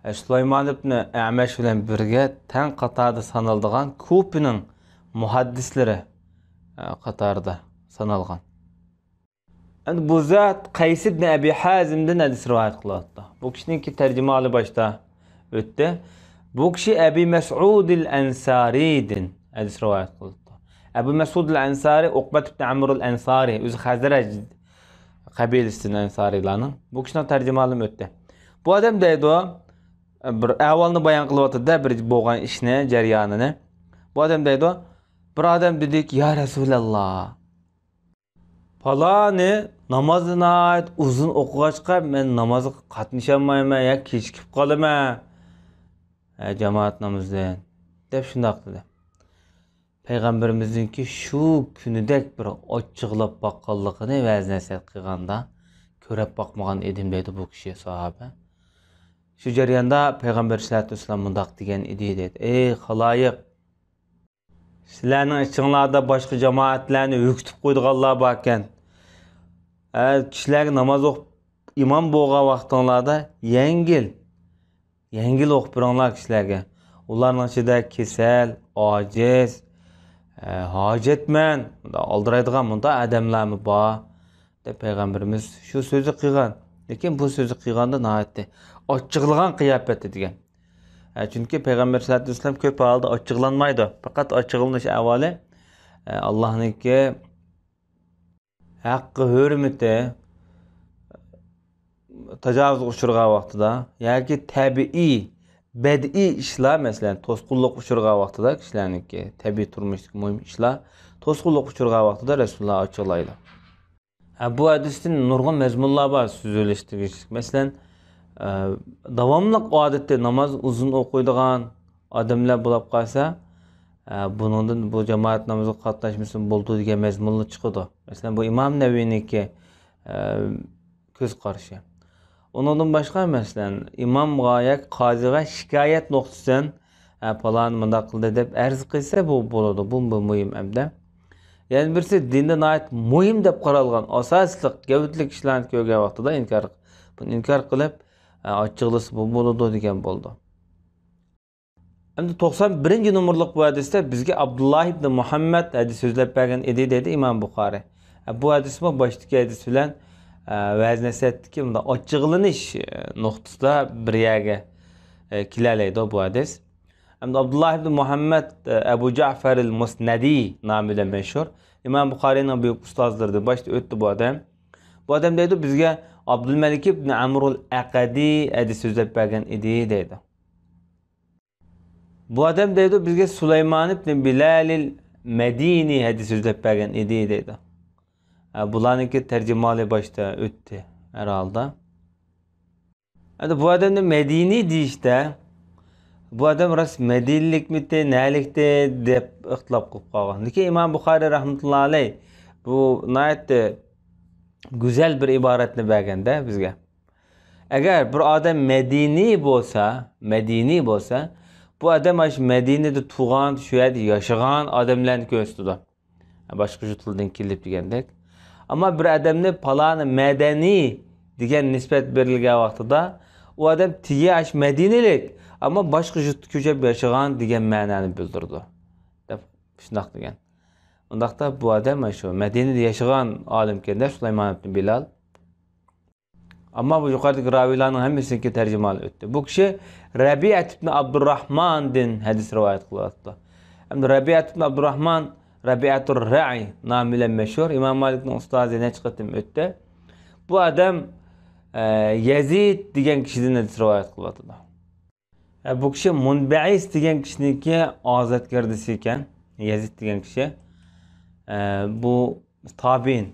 ئە، سۇلايمان ئىبنى ئەمەش بىلەن بىرگە تەڭ قاتاردا سانىلىدىغان كۇپىنىڭ مۇھەددىسلىرى، ئە، قاتارىدا سانالغان. ئەمدى بۇ زات قەيس ئىبنى ئەبى ھازىمدىن ھەدىس رىۋايەت قىلىۋاتىدۇ. بۇ كىشىنىڭكى تەرجىمىھالى باشتا ئۆتتى. بۇ كىشى ئەبى مەسئۇدىل ئەنسارىدىن ھەدىس رىۋايەت قىلىۋاتىدۇ. ئەبۇ مەسئۇدىل ئەنسارى ئوقبەت ئىبنى ئەمرۇل ئەنسارى، ئۆزى خەزرەج قەبىلىسىدىن ئەنسارىيلارنىڭ. بۇ كىشىنىڭ تەرجىمىھالىمۇ ئۆتتى. بۇ ئادەم دەيدۇ، بىر ئەھۋالنى بايان قىلىۋاتىدۇ-دە، بىر بولغان ئىشنى، جەريانىنى. بۇ ئادەم دەيدۇ، بىر ئادەم دېدىكى، يا رەسۇلەللا، پالانى نامازنى ناھايىتى ئۇزۇن ئوقۇغاچقا، مەن نامازغا قاتنىشالمايمەن يا كېچىكىپ قالىمەن، ھە، جامائەت نامىزىدىن، دەپ شۇنداق دېدى. پەيغەمبىرىمىزنىڭكى شۇ كۈنىدەك بىر ئاچچىقلاپ باققانلىقىنى ۋەز نەسىھەت قىلغاندا كۆرۈپ باقمىغان ئىدىم، دەيدۇ بۇ كىشى ساھابە. شۇ جەرياندا پەيغەمبەر ئەلەيھىسسالاتۇ ۋەسسالام مۇنداق دېگەن ئىدى، دەيدۇ، ئەي خالايىق! سىلەرنىڭ ئىچىڭلاردا باشقا جامائەتلەرنى ھۆكۈتۈپ قويىدىغانلار باركەن. ئە، كىشىلەرگە ناماز ئوقۇپ ئىمام بولغان ۋاقتىڭلاردا يەڭگىل، يەڭگىل ئوقۇپ بېرىڭلار كىشىلەرگە. ئۇلارنىڭ ئىچىدە كېسەل، ئاجىز، ئە، ھاجەتمەن، ئالدىرايدىغان مۇنداق ئادەملەرمۇ بار. دەپ پەيغەمبىرىمىز شۇ سۆزنى قىلغان. لېكىن بۇ سۆزنى قىلغاندا ناھايىتى ئاچچىقلىغان قىياپەتتە دېگەن. ئە، چۈنكى پەيغەمبەر سەللەللاھۇ ئەلەيھى ۋەسەللەم كۆپ ھالدا ئاچچىقلانمايدۇ. پەقەت ئاچچىقلىنىش ئەھۋالى، ئە، ئاللاھنىڭكى ھەققى ھۆرمىتى، تاجاۋۇزغا ئۇچرىغان ۋاقتىدا ياكى تەبىئىي، بەدىئىي ئىشلار، مەسىلەن، توسقۇنلۇققا ئۇچرىغان ۋاقتىدا كىشىلەرنىڭكى تەبىئىي تۇرمۇشتىكى مۇھىم ئىشلار توسقۇنلۇققا ئۇچرىغان ۋاقتىدا رەسۇلۇللا ئاچچىقلايدۇ. ھە، بۇ ھەدىستىن نۇرغۇن مەزمۇنلار بار سۆزلەشتە. مەسىلەن، ئە، داۋاملىق ئادەتتە ناماز ئۇزۇن ئوقۇيدىغان ئادەملەر بولاپ قالسا، ئە، بۇنىڭدىن بۇ جامائەت نامىزىغا قاتناشمىسىمۇ بولىدۇ دېگەن مەزمۇنلار چىقىدۇ. مەسىلەن، بۇ ئىمام نەۋىينىڭكى، ئە، كۆز قارىشى. ئۇنىڭدىن باشقا، مەسىلەن، ئىمامغا ياكى قازىغا شىكايەت نۇقتىسىدىن، ھە، پالان مۇنداق قىلدى دەپ ئەرز قىلسا، بۇ بولىدۇ. بۇ، بۇ مۇھىم ئەمدى. يەنە بىرسى، دىندا ناھايىتى مۇھىم دەپ قارالغان ئاساسلىق، گەۋدىلىك ئىشلارنى كۆرگەن ۋاقتىدا ئىنكار، بۇنى ئىنكار قىلىپ، ئە، ئاچچىقلىسا، بۇ بولىدۇ دېگەن بولىدۇ. ئەمدى توقسان بىرىنچى نومۇرلۇق بۇ ھەدىستە بىزگە ئابدۇللا ئىبنى مۇھەممەد ھەدىس سۆزلەپ بەرگەن ئىدى، دەيدۇ ئىمام بۇخارىي. ئە، بۇ ھەدىسمۇ باشتىكى ھەدىس بىلەن، ئە، ۋەز نەسىھەتتىكى مۇنداق ئاچچىقلىنىش، ئە، نۇقتىسىدا بىر يەرگە، ئە، كېلەلەيدۇ بۇ ھەدىس. ئەمدى ئابدۇللا ئىبن مۇھەممەد، ئە، ئەبۇ جەئفەرىل مۇسنەدى نامى بىلەن مەشھۇر. ئىمام بۇخارىينىڭ بۈيۈك ئۇستازلىرىدىن باشتا ئۆتتى بۇ ئادەم. بۇ ئادەم دەيدۇ، بىزگە ئابدۇلمەلىك ئىبن ئەمرۇل ئەقەدى ھەدىس سۆزلەپ بەرگەن ئىدى دەيدۇ. بۇ ئادەم دەيدۇ، بىزگە سۇلايمان ئىبن بىلالىل مەدىنى ھەدىس سۆزلەپ بەرگەن ئىدى دەيدۇ. ئە، بۇلارنىڭكى تەرجىمىھالى باشتا ئۆتتى ھەر ھالدا. ئەمدى بۇ ئادەمنى مەدىنى دېيىشتە، بۇ ئادەم راست مەدىنىلىكمىتى، نەلىكتى دەپ ئىختىلاپ قىلىپ قالغان. لېكىن ئىمام بۇخارىي رەھمەتۇللا ئەلەيھ بۇ ناھايىتى گۈزەل بىر ئىبارەتنى بەرگەندە بىزگە. ئەگەر بىر ئادەم مەدىنىي بولسا، مەدىنىي بولسا، بۇ ئادەم ئاشۇ مەدىنىدە تۇغان، شۇ يەردە ياشىغان ئادەملەرنى كۆرسىتىدۇ. باشقا يۇرتلاردىن كېلىپ دېگەندەك. ئەمما بىر ئادەمنى پالانى مەدەنىي دېگەن نىسبەت بېرىلگەن ۋاقتىدا، ئۇ ئادەم تېگى ئاشۇ مەدىنىلىك، ئەمما باشقا يۇرتتا كۆچۈپ ياشىغان دېگەن مەنانى بىلدۈرىدۇ، دەپ شۇنداق دېگەن. ئۇنداقتا بۇ ئادەم شۇ مەدىنىدە ياشىغان ئالىمكەن-دە، سۇلايمان ئىبن بىلال. ئەمما بۇ يۇقىرىدىكى راۋىيلارنىڭ ھەممىسىنىڭكى تەرجىمىھالى ئۆتتى. بۇ كىشى رەبىئەت ئىبن ئابدۇرراھماندىن ھەدىس رىۋايەت قىلىۋاتىدۇ. ئەمدى رەبىئەت ئىبن ئابدۇرراھمان رەبىئەتۇر رەئى نامى بىلەن مەشھۇر. ئىمام مالىكنىڭ ئۇستازى نەچچە قېتىم ئۆتتى. بۇ ئادەم، ئە، يەزىد دېگەن كىشىدىن ھەدىس رىۋايەت قىلىۋاتىدۇ. ئە، بۇ كىشى مۇنبەئىس دېگەن كىشىنىڭكى ئازادگەردىسى ئىكەن. يەزىد دېگەن كىشى. ئە، بۇ تابىئىن.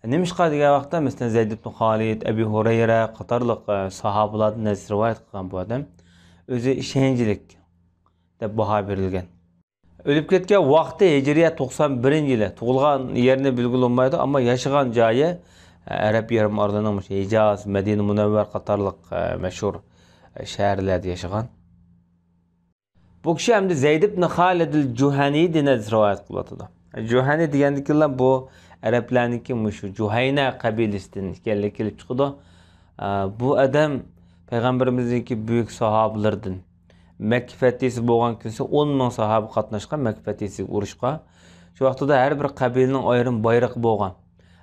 نېمىشقا دېگەن ۋاقىتتا، مەسىلەن، زەيد ئىبن خالىد، ئەبۇ ھۇرەيرە قاتارلىق، ئە، ساھابىلاردىن ھەدىس رىۋايەت قىلغان بۇ ئادەم. ئۆزى ئىشەنچلىك دەپ باھا بېرىلگەن. ئۆلۈپ كەتكەن ۋاقتى ھىجرىيە توقسان بىرىنچى يىلى. تۇغۇلغان يېرىنى بىلگىلى بولمايدۇ، ئەمما ياشىغان جايى، ئە، ئەرەب يېرىم ئارىلىنىڭ مۇشۇ ھىجاز، مەدىنە مۇنەۋۋەر قاتارلىق، ئە، مەشھۇر، ئە، شەھەرلەردە ياشىغان. بۇ كىشى ئەمدى زەيد ئىبن خالىدىل جۇھەنىدىن ھەدىس رىۋايەت قىلىۋاتىدۇ. جۇھەنى دېگەندىكىنلا بۇ ئەرەبلەرنىڭكى مۇشۇ جۇھەينە قەبىلىسىدىن ئىكەنلىكى كېلىپ چىقىدۇ. ئە، بۇ ئادەم پەيغەمبىرىمىزنىڭكى بۈيۈك ساھابىلىرىدىن. مەككە پەتھىسى بولغان كۈنسى ئون مىڭ ساھابە قاتناشقان مەككە پەتھىسىدىكى ئۇرۇشقا. شۇ ۋاقتىدا ھەر بىر قەبىلىنىڭ ئايرىم بايرىقى بولغان.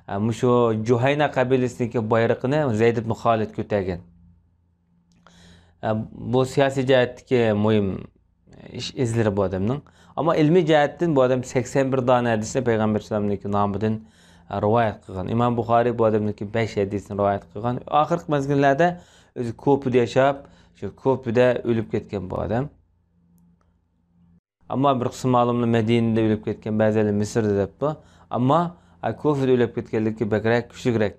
ئە، مۇشۇ جۇھەينە قەبىلىسىنىڭكى بايرىقىنى زەيد ئىبن خالىد كۆتەرگەن. ئە، بۇ سىياسىي جەھەتتىكى مۇھىم ئىش ئىزلىرى بۇ ئادەمنىڭ. ئەمما ئىلمىي جەھەتتىن بۇ ئادەم سەكسەن بىر دانە ھەدىسنى پەيغەمبەر ئەلەيھىسسالامنىڭكى نامىدىن، ئە، رىۋايەت قىلغان. ئىمام بۇخارىي بۇ ئادەمنىڭكى بەش ھەدىسىنى رىۋايەت قىلغان. ئاخىرقى مەزگىللەردە ئۆزى كۇفىدا ياشاپ، شۇ كۇفىدا ئۆلۈپ كەتكەن بۇ ئادەم. ئەمما بىر قىسىم ئالىملار مەدىنىدە ئۆلۈپ كەتكەن، بەزىلەر مىسىردا دەپتۇ. ئەمما، ئە، كۇفىدا ئۆلۈپ كەتكەنلىكى بەكرەك، كۈچلۈكرەك.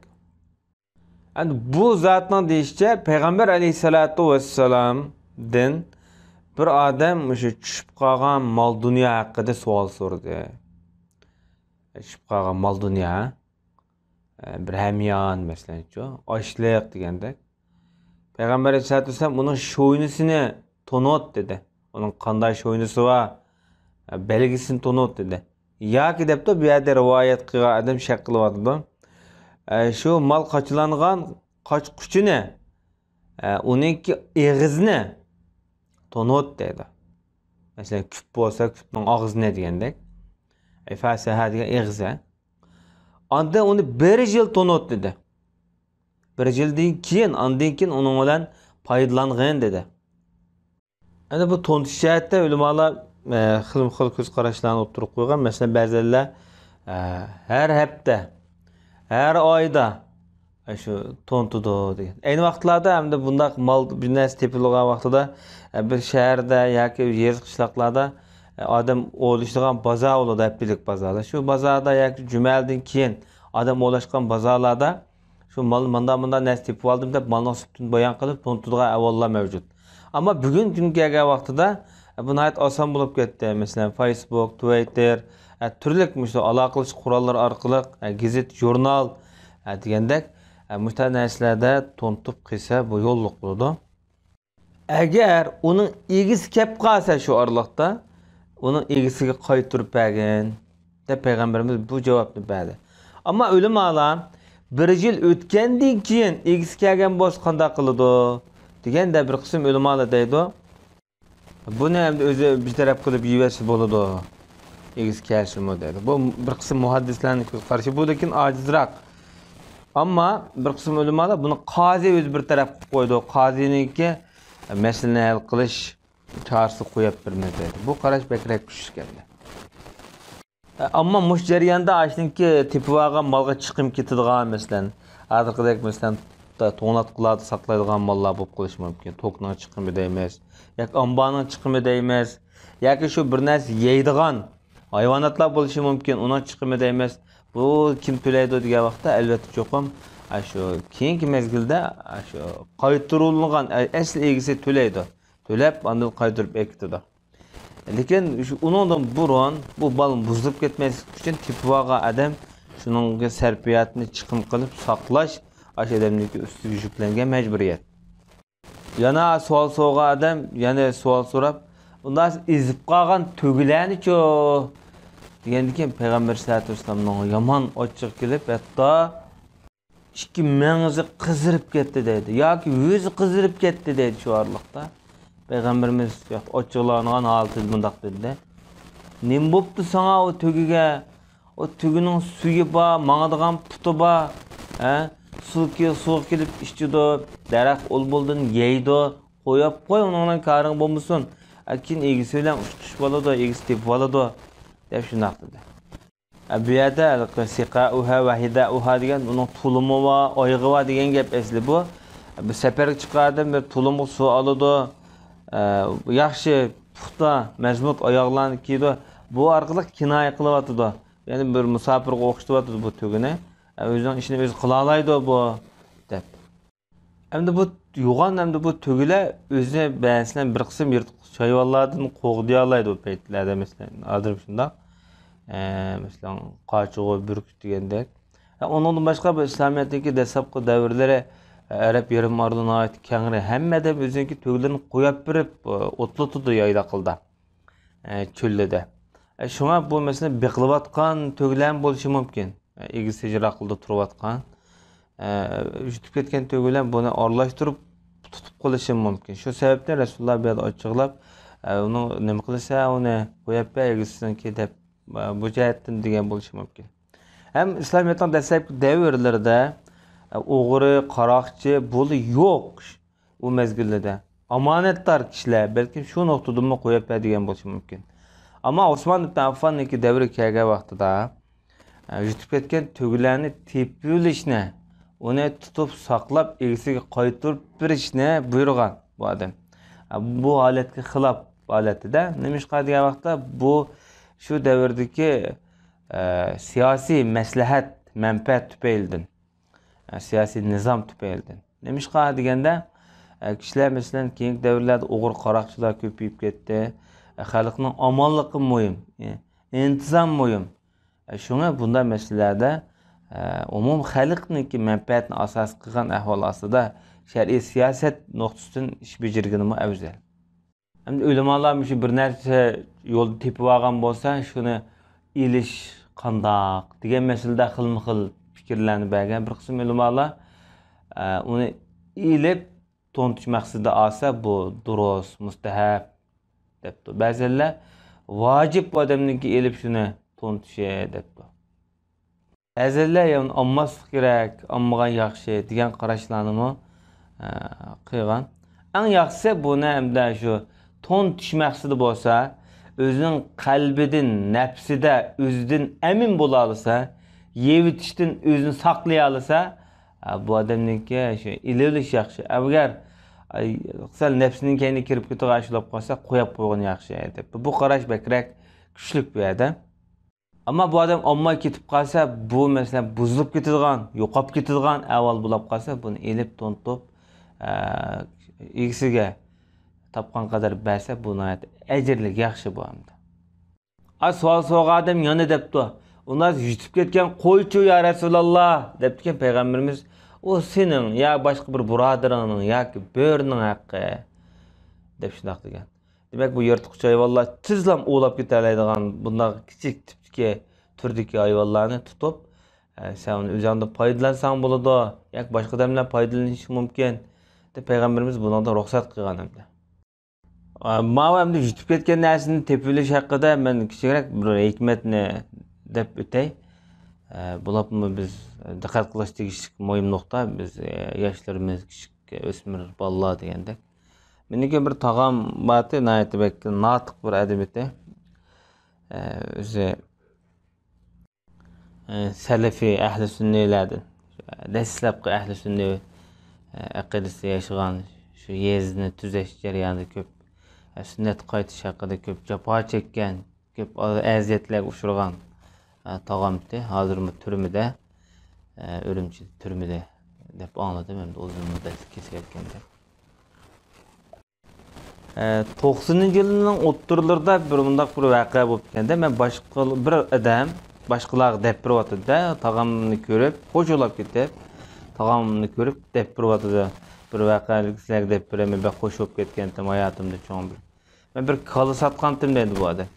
ئەمدى بۇ زاتنىڭ دېيىشىچە، پەيغەمبەر ئەلەيھىسسالاتۇ ۋەسسالامدىن بىر ئادەم مۇشۇ چۈشۈپ قالغان مال دۇنيا ھەققىدە سوئال سورىدى. چۈشۈپ قالغان مال دۇنيا، بىر ھەميان مەسىلەنچۇ، ئاشلىق دېگەندەك. پەيغەمبەر ئەلەيھىسسالاتۇ ۋەسسالام ئۇنىڭ شوينىسىنى تونۇت دېدى. ئۇنىڭ قانداق شوينىسى بار، بەلگىسىنى تونۇت دېدى. ياكى دەپتۇ، بۇ يەردە رىۋايەت قىلغان ئادەم شەك قىلىۋاتىدۇ. ئە، شۇ مال قاچىلانغان قاچقۇچىنى، ئە، ئۇنىڭكى ئېغىزىنى تونۇت دەيدۇ. مەسىلەن، كۈپ بولسا، كۈپنىڭ ئاغزىنى دېگەندەك. ئەي فەسەھە دېگەن ئېغىز، ھە. ئاندىن ئۇنى بىر يىل تونۇت دېدى. بىر يىلدىن كېيىن، ئاندىن كېيىن ئۇنىڭ بىلەن پايدىلانغىن دېدى. ئەنە بۇ تونۇتۇش جەھەتتە ئۆلىمالار، ئە، خىلمۇ خىل كۆز قاراشلارنى ئوتتۇرىغا قويغان. مەسىلەن، بەزىلەر، ئە، ھەر ھەپتە، ھەر ئايدا، ئە، شۇ تونۇتىدۇ دېگەن. ئەينى ۋاقىتلاردا ئەمدى بۇنداق مال، بىر نەرسە تېپىلغان ۋاقتىدا، ئە، بىر شەھەردە ياكى يېزا قىشلاقلاردا، ئە، ئادەم ئوۋلىشىدىغان بازار بولىدۇ، ھەپتىلىك بازاردا. شۇ بازاردا ياكى جۈمەلىدىن كېيىن ئادەم ئوۋلاشقان بازارلاردا شۇ مال، مۇنداق، مۇنداق نەرسە تېپىۋالدىم دەپ، مالنىڭ سۈپىتىنى بايان قىلىپ، تونۇتىدىغان ئەھۋاللار مەۋجۇت. ئەمما بۈگۈنكى كۈنگە كەلگەن ۋاقتىدا، بۇ ناھايىتى ئاسان بولۇپ كەتتى. مەسىلەن، فېيسبۇك، تىۋىتتېر، تۈرلۈك مۇشۇ ئالاقىلىشىش قوراللىرى ئارقىلىق، گېزىت، ژۇرنال، دېگەندەك، مۇشۇنداق نەرسىلەردە تونۇتۇپ قىلسا، بۇ يوللۇق بولىدۇ. ئەگەر ئۇنىڭ ئىگىسى كەپ قالسا شۇ ئارىلىقتا، ئۇنىڭ ئىگىسىگە قايتۇرۇپ بەرگىن، دەپ پەيغەمبىرىمىز بۇ جاۋابنى بەردى. ئەمما ئۆلىمالار بىر يىل ئۆتكەندىن كېيىن ئىگىسى كەلگەن بولسا قانداق قىلىدۇ؟ دېگەندە بىر قىسىم ئۆلىمالار دەيدۇ، بۇنى ئەمدى ئۆزى بىر تەرەپ قىلىپ يېيىۋەتسە بولىدۇ، ئىگىسى كەلسىمۇ دەيدۇ. بۇ بىر قىسىم مۇھەددىسلەرنىڭ كۆز قارىشى، بۇ لېكىن ئاجىزراق. ئەمما بىر قىسىم ئۆلىمالار بۇنى قازى ئۆزى بىر تەرەپ قىلىپ قويىدۇ. قازىنىڭكى مەسىلىنى ھەل قىلىش چارىسى قويۇپ بېرىمىز دەيدۇ. بۇ قاراش بەكرەك كۈچلۈك ئەمدى. ئەمما مۇشۇ جەرياندا ئاشۇنىڭكى تېپىۋالغان مالغا چىقىم كېتىدىغان، مەسىلەن، ھازىرقىدەك، مەسىلەن، توڭلاتقۇلاردا ساقلايدىغان ماللار بولۇپ قېلىشى مۇمكىن. توكنىڭ چىقىمى دەيمىز، ياكى ئامبارنىڭ چىقىمى دەيمىز، ياكى شۇ بىر نەرسە يەيدىغان ھايۋاناتلار بولۇشى مۇمكىن، ئۇنىڭ چىقىمى دەيمىز. بۇ كىم تۆلەيدۇ دېگەن ۋاقىتتا، ئەلۋەتتە، چوقۇم ئاشۇ كېيىنكى مەزگىلدە ئاشۇ قايتۇرۇلغان ئەسلى ئىگىسى تۆلەيدۇ. تۆلەپ، ئاندىن قايتۇرۇپ ئەكېتىدۇ. لېكىن شۇ ئۇنىڭدىن بۇرۇن بۇ مال بۇزۇلۇپ كەتمەسلىك ئۈچۈن تېپىۋالغان ئادەم شۇنىڭغا سەرپىياتنى چىقىم قىلىپ ساقلاش، ئاشۇ ئادەمنىڭكى ئۈستىگە يۈكلەنگەن مەجبۇرىيەت. يەنە سوئال سورىغان ئادەم يەنە سوئال سوراپ، ئۇنداق ئېزىپ قالغان تۆگىلەرنىچۇ؟ دېگەندىكىن پەيغەمبەر سەللەللاھۇ ئەلەيھى ۋەسەللەمنىڭ يامان ئاچچىقى كېلىپ، ھەتتا ئىككى مېڭىسى قىزىرىپ كەتتى دەيدۇ. ياكى يۈزى قىزىرىپ كەتتى دەيدۇ شۇ ئارىلىقتا. پەيغەمبىرىمىز ئاچچىقلانغان ھالىتىدە مۇنداق دېدى. نېمە بوپتۇ ساڭا ئۇ تۆگىگە؟ ئۇ تۆگىنىڭ سۈيى بار، ماڭىدىغان پۇتى بار. ھە؟ سۇ كېل-، سۇغا كېلىپ ئىچىدۇ، دەرەخ ئۇل-بۇلدىن يەيدۇ. قويۇپ قوي، ئۇنىڭ بىلەن كارىڭ بولمىسۇن. ئە، كېيىن ئىگىسى بىلەن ئۇچرىشىپ بولىدۇ، ئىگىسى تېپىپ ئالىدۇ، دەپ شۇنداق دېدى. ئە، بۇ يەردە ھېلىقى سىقائۇھا ۋە ھىدائۇھا دېگەن ئۇنىڭ تۇلۇمى بار، ئايىغى بار دېگەن گەپ ئەسلى بۇ. بۇ سەپەرگە چىققان ئادەم بىر تۇلۇمغا سۇ ئالىدۇ، ئە، ياخشى پۇختا، مەزمۇت ئاياغلارنى كىيىدۇ. بۇ ئارقىلىق كىنايە قىلىۋاتىدۇ. يەنى بىر مۇساپىرغا ئوخشىتىۋاتىدۇ بۇ تۆگىنى. ئە، ئۆزىنىڭ ئىشىنى ئۆزى قىلالايدۇ بۇ، دەپ. ئەمدى بۇ يوغان، ئەمدى بۇ تۆگىلەر ئۆزىنى، مەسىلەن، بىر قىسىم يىرتقۇچ ھايۋانلاردىن قوغدىيالايدۇ بۇ پەيتلەردە، مەسىلەن، ھازىر شۇنداق. ئە، مەسىلەن، قاچىغۇ، بۈركۈت دېگەندەك. ئە، ئۇنىڭدىن باشقا بۇ ئىسلامىيەتتىكى دەسلەپكى دەۋرلىرى، ئە، ئەرەب يېرىم ئارىلى ناھايىتى كەڭرى، ھەممە ئادەم ئۆزىنىڭكى تۆگىلىرىنى قويۇپ بېرىپ، ئە، ئوتلىتىدۇ يايلاقلىدا، ئە، چۆللىدە. ئە، شۇڭا بۇ، مەسىلەن، بېقىلىۋاتقان تۆگىلەرمۇ بولۇشى مۇمكىن. ئە، ئىگىسى يىراقلىدا تۇرۇۋاتقان، ئە، يۈتۈپ كەتكەن تۆگە بىلەن بۇنى ئارىلاشتۇرۇپ تۇتۇپ قېلىشى مۇمكىن. شۇ سەۋەبتىن رەسۇلۇللا بۇ يەردە ئاچچىقلاپ، ئە، ئۇنى نېمە قىلىسەن، ئۇنى قويۇپ بەر ئىگىسىنىڭكى دەپ، ئە، بۇ جەھەتتىن دېگەن بولۇشى مۇمكىن. ھەم ئىسلامىيەتنىڭ دەسلەپكى دەۋرلىرىدە، ئە، ئوغرى، قاراقچى بۇلا يوق. ئۇ مەزگىلدە ئامانەتدار كىشىلەر بەلكىم شۇ نۇقتىدىنمۇ قويۇپ بەر دېگەن بولۇشى مۇمكىن. ئەمما ئوسمان ئىبن ئاففاننىڭكى دەۋرىگە كەلگەن ۋاقتىدا، ئە، يۈتۈپ كەتكەن تۆگىلەرنى تېپىۋېلىشنى، ئۇنى تۇتۇپ ساقلاپ ئىگىسىگە قايتۇرۇپ بېرىشنى بۇيرۇغان بۇ ئادەم. ئە، بۇ ھالەتكە خىلاپ ھالەتتە. نېمىشقا دېگەن ۋاقىتتا بۇ شۇ دەۋردىكى، ئە، سىياسىي مەسلىھەت، مەنپەئەت تۈپەيلىدىن. ئە، سىياسىي نىزام تۈپەيلىدىن. نېمىشقا دېگەندە، ئە، كىشىلەر، مەسىلەن، كېيىنكى دەۋرلەردە ئوغرى قاراقچىلار كۆپىيىپ كەتتى. ئە، خەلقنىڭ ئامانلىقى مۇھىم، ئە، ئىنتىزام مۇھىم. ئە، شۇڭا بۇنداق مەسىلىلەردە، ئە، ئومۇم خەلقنىڭكى مەنپەئەتىنى ئاساس قىلغان ئەھۋال ئاستىدا شەرئىي سىياسەت نۇقتىسىدىن ئىش بېجىرگىنىمۇ ئەۋزەل. ئەمدى ئۆلىمالار مۇشۇ بىر نەرسە يولدا تېپىۋالغان بولسا، شۇنى ئېلىش قانداق دېگەن مەسىلىدە خىلمۇ خىل پىكىرلەرنى بەرگەن بىر قىسىم ئۆلىمالار. ئە، ئۇنى ئېلىپ تونۇتۇش مەقسىتىدە ئالسا، بۇ دۇرۇس، مۇستەھەب دەپتۇ. بەزىلەر ۋاجىپ بۇ ئادەمنىڭكى ئېلىپ شۇنى تونۇتۇشى دەپتۇ. بەزىلەر يەنە ئالماسلىق كېرەك، ئالمىغان ياخشى دېگەن قاراشلارنىمۇ، ئە، قىلغان. ئەڭ ياخشىسى بۇنى ئەمدى شۇ تونۇتۇش مەقسىتى بولسا، ئۆزىنىڭ قەلبىدىن، نەپسىدە ئۆزىدىن ئەمىن بولالىسا، يەۋېتىشتىن ئۆزىنى ساقلىيالىسا، ئە، بۇ ئادەمنىڭكى شۇ ئېلىۋېلىش ياخشى. ئەگەر، ئاي، سەل نەپسىنىڭ كەينىگە كىرىپ كېتىدىغان ئىش بولۇپ قالسا، قويۇپ قويغىنى ياخشى دەپ. بۇ قاراش بەكرەك كۈچلۈك بۇ يەردە. ئەمما بۇ ئادەم ئالماي كېتىپ قالسا، بۇ مەسىلەن بۇزۇلۇپ كېتىدىغان، يوقاپ كېتىدىغان ئەھۋال بولاپ قالسا، بۇنى ئېلىپ تونۇتۇپ، ئە، ئىگىسىگە تاپقان قەدەر بەرسە، بۇ ناھايىتى ئەجىرلىك، ياخشى بۇ ئەمدى. ئا، سوئال سورىغان ئادەم يەنە دەپتۇ، ئۇنداق يۈتۈپ كەتكەن قويچۇ يا رەسۇلاللا، دەپتىكەن پەيغەمبىرىمىز، ئۇ سېنىڭ يا باشقا بىر بۇرادىرىڭنىڭ ياكى بۆرىنىڭ ھەققى، دەپ شۇنداق دېگەن. دېمەك، بۇ يىرتقۇچ ھايۋانلار تېزلا ئوۋلاپ كېتەلەيدىغان بۇنداق كىچىك تىپتىكى، تۈردىكى ھايۋانلارنى تۇتۇپ، ئە، سەن ئۇنى ئۆزۈڭدىن پايدىلانساڭ بولىدۇ، ياكى باشقا ئادەملەر پايدىلىنىشى مۇمكىن، دەپ پەيغەمبىرىمىز بۇنىڭدا رۇخسەت قىلغان ئەمدى. ئە، ماۋۇ ئەمدى يۈتۈپ كەتكەن نەرسىنى تېپىۋېلىش ھەققىدە مەن كىچىكرەك بىر ھېكمەتنى دەپ ئۆتەي. ئە، بولۇپمۇ بىز دىققەت قىلىش تېگىشلىك مۇھىم نۇقتا، بىز، ئە، ياشلىرىمىز، كىچىك ئۆسمۈر بالىلار دېگەندەك. مېنىڭكى بىر تاغام بارتى، ناھايىتى بەك ناتىق بىر ئادەم ئىدى. ئە، ئۆزى، ئە، سەلەفىي ئەھلى سۈننىيلەردىن، دەسلەپكى ئەھلى سۈننىي، ئە، ئەقىدىسىدە ياشىغان، شۇ يېزىنى تۈزەش جەريانىدا كۆپ، ئە، سۈننەتكە قايتىش ھەققىدە كۆپ جاپا چەككەن، كۆپ ئەزىيەتلەرگە ئۇچرىغان، ئە، تاغامتى. ھازىرمۇ تۈرمىدە، ئە، ئۈرۈمچى تۈرمىدە دەپ ئاڭلىدىم، ئەمدى ئۇزۇن مۇددەتلىك كېسىۋەتكەندەك. ئە، توقسىنىنچى يىلنىڭ ئوتتۇرىلىرىدا بىر مۇنداق بىر ۋەقە بولۇپ كەلدى. مەن باشقا بىر ئادەم باشقىلارغا دەپ بېرىۋاتىدۇ-دە، تاغامنى كۆرۈپ، خوش بولاپ كېتىپ، تاغامنى كۆرۈپ دەپ بېرىۋاتىدۇ. بىر ۋەقەلىك سىلەرگە دەپ بېرەيمەن، بەك خوش بولۇپ كەتكەنتىم ھاياتىمدا چوڭ بىر. مەن بىر كالا ساتقانتىم دەيدۇ بۇ ئادەم.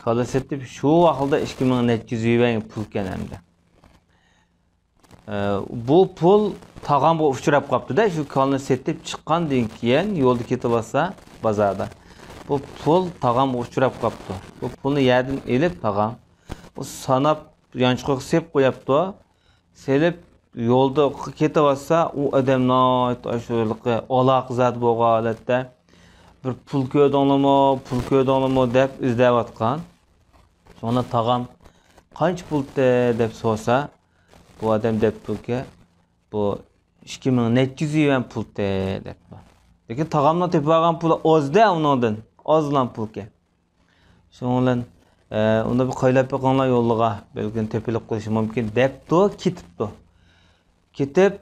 كالا سېتىپ، شۇ ۋاقىتتا ئىككى مىڭ نەچچە يۈز يۈەن پۇلكەن ئەمدى. ئە، بۇ پۇل تاغامغا ئۇچراپ قاپتۇ-دە، شۇ كالىنى سېتىپ چىققاندىن كېيىن يولدا كېتىۋاتسا بازاردا. بۇ پۇل تاغامغا ئۇچراپ قاپتۇ. بۇ پۇلنى يەردىن ئېلىپ تاغام، ئۇ ساناپ يانچۇقىغا سېلىپ قوياپتۇ. سېلىپ يولدا كېتىۋاتسا، ئۇ ئادەم ناھايىتى ئاشۇ ھېلىقى ئالاقىزادە بولغان ھالەتتە، «بىر پۇل كۆردۈڭلارمۇ، پۇل كۆردۈڭلارمۇ؟» دەپ ئىزدەۋاتقان. شۇڭا تاغام، «قانچە پۇلتى؟» دەپ سورىسا، بۇ ئادەم دەپتۇكى، «بۇ ئىككى مىڭ نەچچە يۈز يۈەن پۇلتى» دەپتۇ. لېكىن تاغامنىڭ تېپىۋالغان پۇلى ئازدە ئۇنىڭدىن، ئازلا پۇلكەن. شۇنىڭ بىلەن، ئە، «ئۇندا بىر قايلاپ بېقىڭلار يولىغا، بەلكىم تېپىلىپ قېلىشى مۇمكىن» دەپتۇ، كېتىپتۇ. كېتىپ،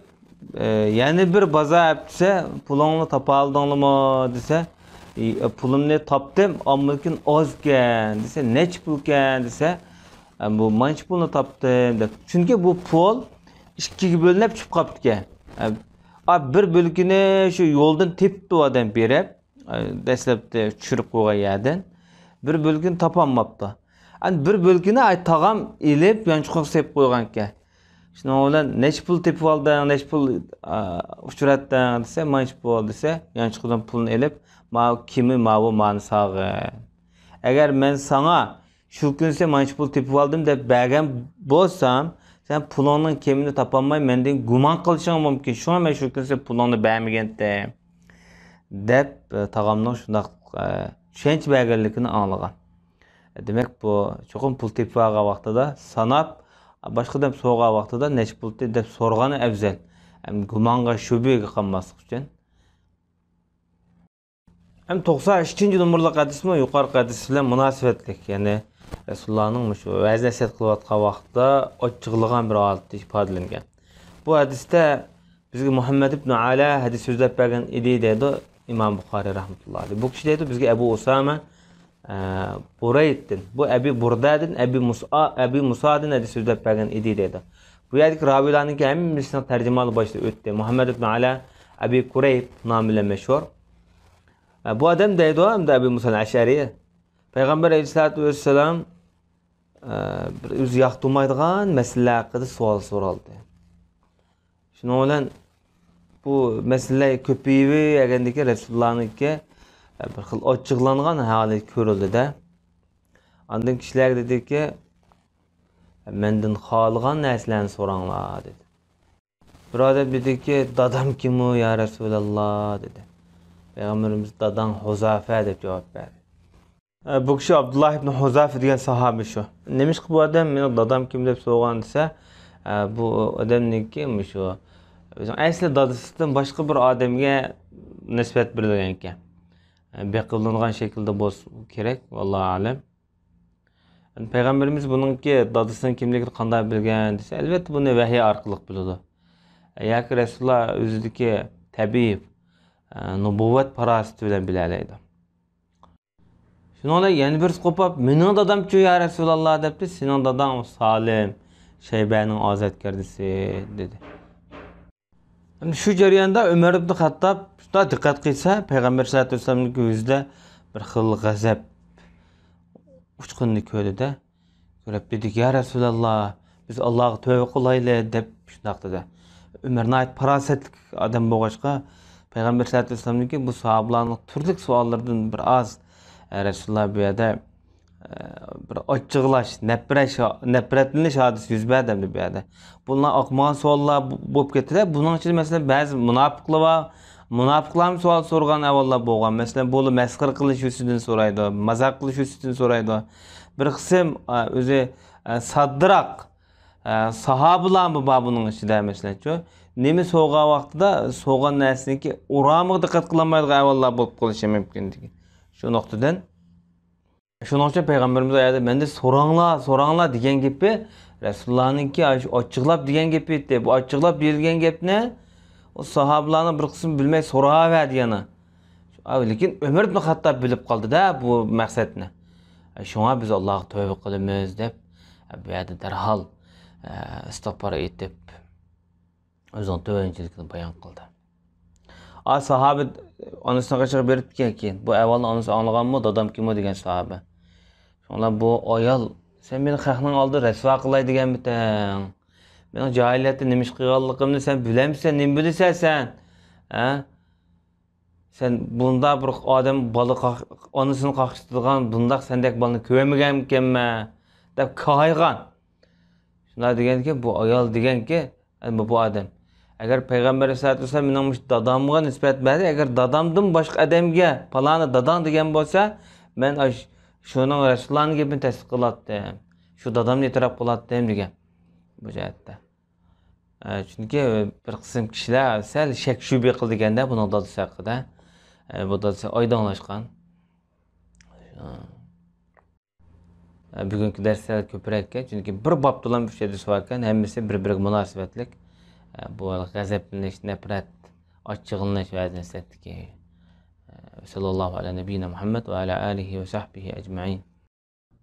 ئە، يەنە بىر بازار ئەپتىسە، «پۇلۇڭنى تاپالىدىڭلىمۇ؟» دېسە، «ئى، پۇلۇمنى تاپتىم، ئەمما لېكىن ئازكەن» دېسە، «نەچچە پۇلكەن؟» دېسە، «ئە، بۇ مانچە پۇلنى تاپتىم» دەپ. چۈنكى بۇ پۇل ئىككىگە بۆلۈنۈپ چۈشۈپ قاپتىكەن. ئە، ئا، بىر بۆلىكىنى شۇ يولدىن تېپىپتۇ ئادەم بېرىپ، ئە، دەسلەپتە چۈشۈرۈپ قويغان يەردىن. بىر بۆلىكىنى تاپالماپتۇ. ئەنە بىر بۆلىكىنى ئاي تاغام ئېلىپ يانچۇقىغا سېلىپ قويغانىكەن. شۇنىڭ بىلەن «نەچچە پۇل تېپىۋالدىڭ، نەچچە پۇل، ئا، ئۇچراتتىڭ؟» دېسە، «مانچە پۇل» دېسە، يانچۇقىدىن پۇلنى ئېلىپ، «ماۋۇ كىمى، ماۋۇ مانا ساغىن. ئەگەر مەن ساڭا شۇ كۈنسى مانچە پۇل تېپىۋالدىم دەپ بەرگەن بولسام، سەن پۇلۇڭنىڭ كىمىنى تاپالماي مەندىن گۇمان قىلىشىڭ مۇمكىن. شۇڭا مەن شۇ كۈنسى پۇلۇڭنى بەرمىگەنتىم» دەپ، ئە، تاغامنىڭ شۇنداق، ئە، چۈشەنچە بەرگەنلىكىنى ئاڭلىغان. دېمەك، بۇ چوقۇم پۇل تېپىۋالغان ۋاقتىدا ساناپ، باشقا ئادەم سورىغان ۋاقتىدا «نەچچە پۇلتى؟» دەپ سورىغىنى ئەۋزەل. ھەم گۇمانغا، شۈبھىگە قالماسلىق ئۈچۈن. ھەم توقسان ئۈچىنچى نومۇرلۇق ھەدىسمۇ يۇقىرىقى ھەدىس بىلەن مۇناسىۋەتلىك. يەنى رەسۇلۇللانىڭ مۇشۇ ۋەز نەسىھەت قىلىۋاتقان ۋاقىتتا ئاچچىقلىغان بىر ھالەتتە ئىپادىلەنگەن. بۇ ھەدىستە بىزگە مۇھەممەد ئىبن ئەلا ھەدىس سۆزلەپ بەرگەن ئىدى دەيدۇ ئىمام بۇخارىي رەھمەتۇللا ئەلەيھ. بۇ كىشى دەيدۇ، بىزگە ئەبۇ ئۇسامە، ئە، بۇرەيدتىن، بۇ ئەبى بۇردەدىن، ئەبى مۇسا-، ئەبى مۇسادىن ھەدىس سۆزلەپ بەرگەن ئىدى دەيدۇ. بۇ يەردىكى راۋىيلارنىڭكى ھەممىسىنىڭ تەرجىمىھالى باشتا ئۆتتى. مۇھەممەد ئىبن ئەلا، ئەبى كۇرەيب نامى بىلەن مەشھۇر. ئە، بۇ ئادەم دەيدۇ، ئەمدى ئەبى مۇسا ئەشئەرى، پەيغەمبەر ئەلەيھىسسالاتۇ ۋەسسالام، ئە، بىر ئۆزى ياقتۇرمايدىغان مەسىلىلەر ھەققىدە سوئال سورالدى. شۇنىڭ بىلەن بۇ مەسىلىلەر كۆپىيىۋەرگەندىكىن رەسۇلۇللانىڭكى، ئە، بىر خىل ئاچچىقلانغان ھالى كۆرۈلدى-دە. ئاندىن كىشىلەرگە دېدىكى، «مەندىن خالىغان نەرسىلەرنى سوراڭلار» دېدى. بىر ئادەم دېدىكى، «دادام كىمۇ، يا رەسۇلاللا؟» دېدى. پەيغەمبىرىمىز، «داداڭ ھۇزافە» دەپ جاۋاب بەردى. ئە، بۇ كىشى ئابدۇللا ئىبن ھۇزافە دېگەن ساھابە شۇ. نېمىشقا بۇ ئادەم مېنىڭ دادام كىم دەپ سورىغان دېسە، ئە، بۇ ئادەمنىڭكى مۇشۇ ئۆزىنىڭ ئەسلى دادىسىدىن باشقا بىر ئادەمگە نىسبەت بېرىلگەن ئىكەن. ئە، بېقىۋېلىنغان شەكىلدە بولسا كېرەك، ۋاللاھۇ ئەلەم. پەيغەمبىرىمىز بۇنىڭكى دادىسىنىڭ كىملىكىنى قانداق بىلگەن دېسە، ئەلۋەتتە بۇنى ۋەھىي ئارقىلىق بىلىدۇ. ياكى رەسۇلۇللا ئۆزىدىكى تەبىئىي، ئە، نۇبۇۋۋەت پاراسىتى بىلەن بىلەلەيدۇ. شۇنىڭ بىلەن يەنە بىرسى قوپۇپ، «مېنىڭ دادامچۇ يا رەسۇلاللا؟» دەپتۇ. «سېنىڭ داداڭ سالىم، شەيبەنىڭ ئازادگەردىسى» دېدى. ئەمدى شۇ جەرياندا ئۆمەر ئىبن خەتتاب شۇنداق دىققەت قىلسا، پەيغەمبەر سەللەللاھۇ ئەلەيھى ۋەسەللەمنىڭكى يۈزىدە بىر خىل غەزەپ ئۇچقۇنىنى كۆردى-دە. كۆرۈپ دېدى، «يا رەسۇلاللا، بىز ئاللاغا تۆۋە قىلايلى» دەپ شۇنداق دېدى. ئۆمەر ناھايىتى پاراسەتلىك ئادەم بولغاچقا، پەيغەمبەر سەللەللاھۇ ئەلەيھى ۋەسەللەمنىڭكى بۇ ساھابىلارنىڭ تۈرلۈك سوئاللىرىدىن بىر ئاز، ئە، رەسۇلۇللا بۇ يەردە، بىر ئاچچىقلاش، نەپرەت، نەپرەتلىنىش ھادىسىسى يۈز بەردى ئەمدى بۇ يەردە. بۇلار ئاقمىغان سوئاللار بولۇپ كەتتى. بۇنىڭ ئىچىدە، مەسىلەن، بەزى مۇناپىقلار بار. مۇناپىقلارمۇ سوئال سورىغان ئەھۋاللار بولغان. مەسىلەن، بۇلار مەسخىرە قىلىش ئۈستىدىن سورايدۇ، مازاق قىلىش ئۈستىدىن سورايدۇ. بىر قىسىم، ئە، ئۆزى، ئە، ساددىراق، ئە، ساھابىلارمۇ بار بۇنىڭ ئىچىدە، مەسىلەنچۇ. نېمە سورىغان ۋاقتىدا سورىغان نەرسىنىڭكى ئورامىغا دىققەت قىلالمايدىغان ئەھۋاللار بولۇپ قېلىشى مۇمكىن دېگەن. شۇ نۇقتىدىن، شۇنىڭ ئۈچۈن پەيغەمبىرىمىز ئايەتتە، مەندە سوراڭلار، سوراڭلار دېگەن گېپى، رەسۇلۇللانىڭكى ئاشۇ ئاچچىقلاپ دېگەن گېپى ئىدى. بۇ ئاچچىقلاپ دېيىلگەن گەپنى ئۇ ساھابىلارنىڭ بىر قىسمى بىلمەي سوراۋەردى يەنە. ئا، لېكىن ئۆمەر ئىبن خەتتاب بىلىپ قالدى-دە بۇ مەقسەتنى. شۇڭا بىز ئاللاغا تەۋبە قىلىمىز دەپ، بۇ يەردە دەرھال، ئە، ئىستىغپار ئېيتىپ، ئۆزىنىڭ تۆۋەنچىلىكىنى بايان قىلدى. ئا، ساھابە ئانىسىنىڭ قېشىغا بېرىپتىكەن كېيىن. بۇ ئەھۋالنى ئانىسى ئاڭلىغانمۇ، دادام كىمۇ دېگەن ساھابە. شۇڭلار بۇ ئايال، سەن مېنى خەقنىڭ ئالدىدا رەسۋا قىلاي دېگەنمىتىڭ؟ مېنىڭ جاھىلىيەتتە نېمە ئىش قىلغانلىقىمنى سەن بىلەمسەن، نېمە بىلىسەن سەن؟ ھە؟ سەن بۇنداق بىر ئادەم بالا قاق-، ئانىسىنى قاقشىتىدىغان بۇنداق سەندەك بالىنى كۆرمىگەنكەنمەن دەپ كايىغان. شۇنداق دېگەنكى، بۇ ئايال دېگەنكى، بۇ، بۇ ئادەم. ئەگەر پەيغەمبەر ئەلەيھىسسالاتۇ ۋەسسالام مېنىڭ مۇشۇ دادامغا نىسبەت بەردى، ئەگەر دادامدىن باشقا ئادەمگە پالانى داداڭ دېگەن بولسا، مەن ئاش-، شۇنىڭ رەسۇلۇللانىڭ گېپىنى تەستىق قىلاتتىم. شۇ دادامنى ئېتىراپ قىلاتتىم دېگەن بۇ جەھەتتە. ئە، چۈنكى بىر قىسىم كىشىلەر سەل شەك-شۈبھە قىلىدىكەندە بۇنىڭ دادىسى ھەققىدە. ئە، بۇ دادىسى ئايدىڭلاشقان. ئە، بۈگۈنكى دەرس سەل كۆپرەككەن، چۈنكى بىر بابتىلا ئۈچ ھەدىس باركەن، ھەممىسى بىر-بىرىگە مۇناسىۋەتلىك. ئە، بۇ غەزەپلىنىش، نەپرەت، ئاچچىقلىنىش ۋە نەسىھەتتىكى. ئە، سەللەللاھۇ ئەلە نەبىييىنا مۇھەممەد ۋە ئەلە ئالىھى ۋە سەھبىھى ئەجمەئىن.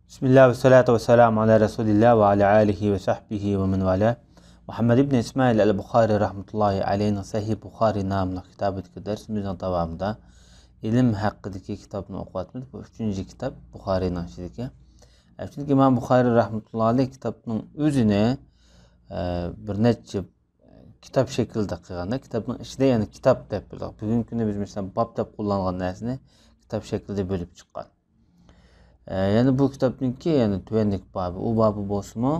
بىسمىللا ۋەسسالاتۇ ۋەسسالامۇ ئالا رەسۇلىللا ۋە ئالا ئالىھى ۋە سەھبىھى ۋە مەن ۋالا. مۇھەممەد ئىبن ئىسمائىل ئەل بۇخارى رەھمەتۇللاھى ئەلەيھنىڭ سەھىھ بۇخارى ناملىق كىتابىدىكى دەرسىمىزنىڭ داۋامىدا ئىلىم ھەققىدىكى كىتابنى ئوقۇۋاتىمىز. بۇ ئۈچىنچى كىتاب بۇخارىنىڭ ئىچىدىكى. ئە، چۈنكى ئىمام بۇخارى رەھمەتۇللاھى ئەلەيھ كىتابنىڭ ئۆزىنى، ئە، بىر نەچچە كىتاب شەكلىدە قىلغاندا، كىتابنىڭ ئىچىدە يەنە كىتاب دەپ بولىدۇ. بۈگۈنكى كۈندە بىز، مەسىلەن، باب دەپ قوللانغان نەرسىنى كىتاب شەكلىدە بۆلۈپ چىققان. ئە، يەنە بۇ كىتابنىڭكى يەنە تۆۋەندىكى بابى، ئۇ بابى بولسىمۇ،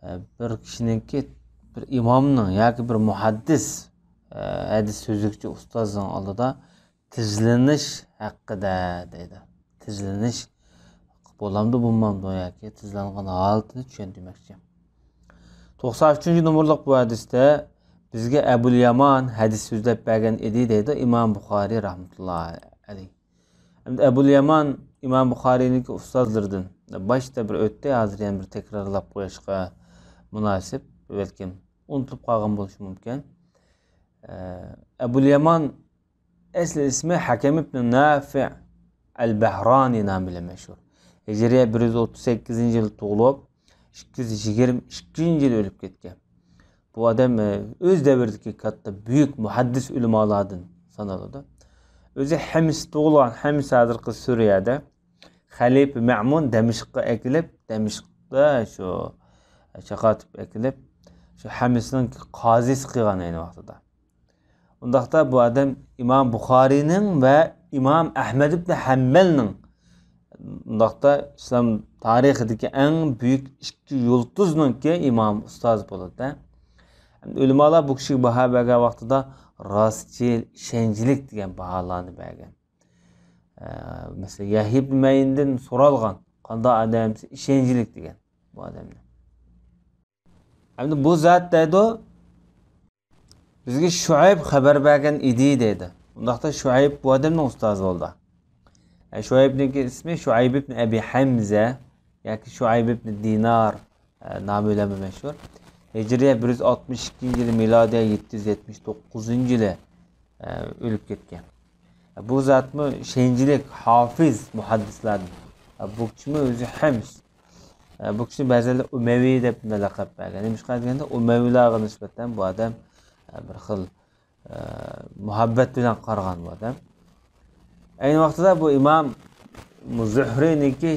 ئە، بىر كىشىنىڭكى، بىر ئىمامنىڭ ياكى بىر مۇھەددىس، ئە، ھەدىس سۆزلىگۈچى ئۇستازنىڭ ئالدىدا تىزلىنىش ھەققىدە دەيدۇ. تىزلىنىش بولامدۇ، بولمامدۇ ياكى تىزلانغان ھالىتىنى چۈشەندۈرمەكچى. توقسان ئۈچىنچى نومۇرلۇق بۇ ھەدىستە بىزگە ئەبۇل يامان ھەدىس سۆزلەپ بەرگەن ئىدى دەيدۇ ئىمام بۇخارىي رەھمەتۇللاھى ئەلەيھ. ئەمدى ئەبۇل يامان ئىمام بۇخارىينىڭكى ئۇستازلىرىدىن باشتا بىر ئۆتتى، ھازىر يەنە بىر تەكرارلاپ قويۇشقا مۇناسىپ، بەلكىم ئۇنتۇلۇپ قالغان بولۇشى مۇمكىن. ئە، ئەبۇل يامان ئەسلى ئىسمى ھەكەم ئىبن نافىئ ئەل بەھرانى نامى بىلەن مەشھۇر. ھىجرىيە بىر يۈز ئوتتۇز سەككىزىنچى يىل تۇغۇلۇپ، ئىككى يۈز يىگىرمە ئىككىنچى يىل ئۆلۈپ كەتكەن. بۇ ئادەم، ئە، ئۆز دەۋرىدىكى كاتتا بۈيۈك مۇھەددىس ئۆلىمالاردىن سانىلىدۇ. ئۆزى ھەمس تۇغۇلغان، ھەمس ھازىرقى سۈرىيەدە. خەلىپە مەمۇن دەمىشققە ئەكېلىپ، دەمىشقتا شۇ چاقاتىپ ئەكېلىپ، شۇ ھەمسنىڭ قازىسى قىلغان ئەينى ۋاقتىدا. ئۇنداقتا بۇ ئادەم ئىمام بۇخارىينىڭ ۋە ئىمام ئەھمەد ئىبن ھەمبەلنىڭ، ئۇنداقتا ئىسلام تارىخىدىكى ئەڭ بۈيۈك ئىككى يۇلتۇزنىڭكى ئىمام ئۇستازى بولىدۇ. ئۆلىمالار بۇ كىشىگە باھا بەرگەن ۋاقتىدا راستچىل، ئىشەنچلىك دېگەن باھالارنى بەرگەن. ئە، مەسىلەن، يەھيا ئىبن مەئىندىن سورالغان، قانداق ئادەم، ئىشەنچلىك دېگەن بۇ ئادەمنى. ئەمدى بۇ زات دەيدۇ، بىزگە شۇئەيب خەۋەر بەرگەن ئىدى دەيدۇ. ئۇنداقتا شۇئەيب بۇ ئادەمنىڭ ئۇستازى بولدى. ئە، شۇئەيبنىڭكى ئىسمى شۇئەيب ئىبن ئەبى ھەمزە ياكى شۇئەيب ئىبن دىنار، ئە، نامى بىلەنمۇ مەشھۇر. ھىجرىيە بىر يۈز ئاتمىش ئىككىنچى يىلى، مىلادىيە يەتتە يۈز يەتمىش توققۇزىنچى يىلى، ئە، ئۆلۈپ كەتكەن. بۇ زاتمۇ شەنجىلىك، ھافىز، مۇھەددىسلاردىن. بۇ كىشىمۇ ئۆزى ھەمس. بۇ كىشىنى بەزىلەر ئۇمەۋى دەپ لەقەم بەرگەن. نېمىشقا دېگەندە، ئۇمەۋىلارغا نىسبەتەن بۇ ئادەم بىر خىل مۇھەببەت بىلەن قارىغان بۇ ئادەم. ئەينى ۋاقتىدا بۇ ئىمام زۇھرىنىڭكى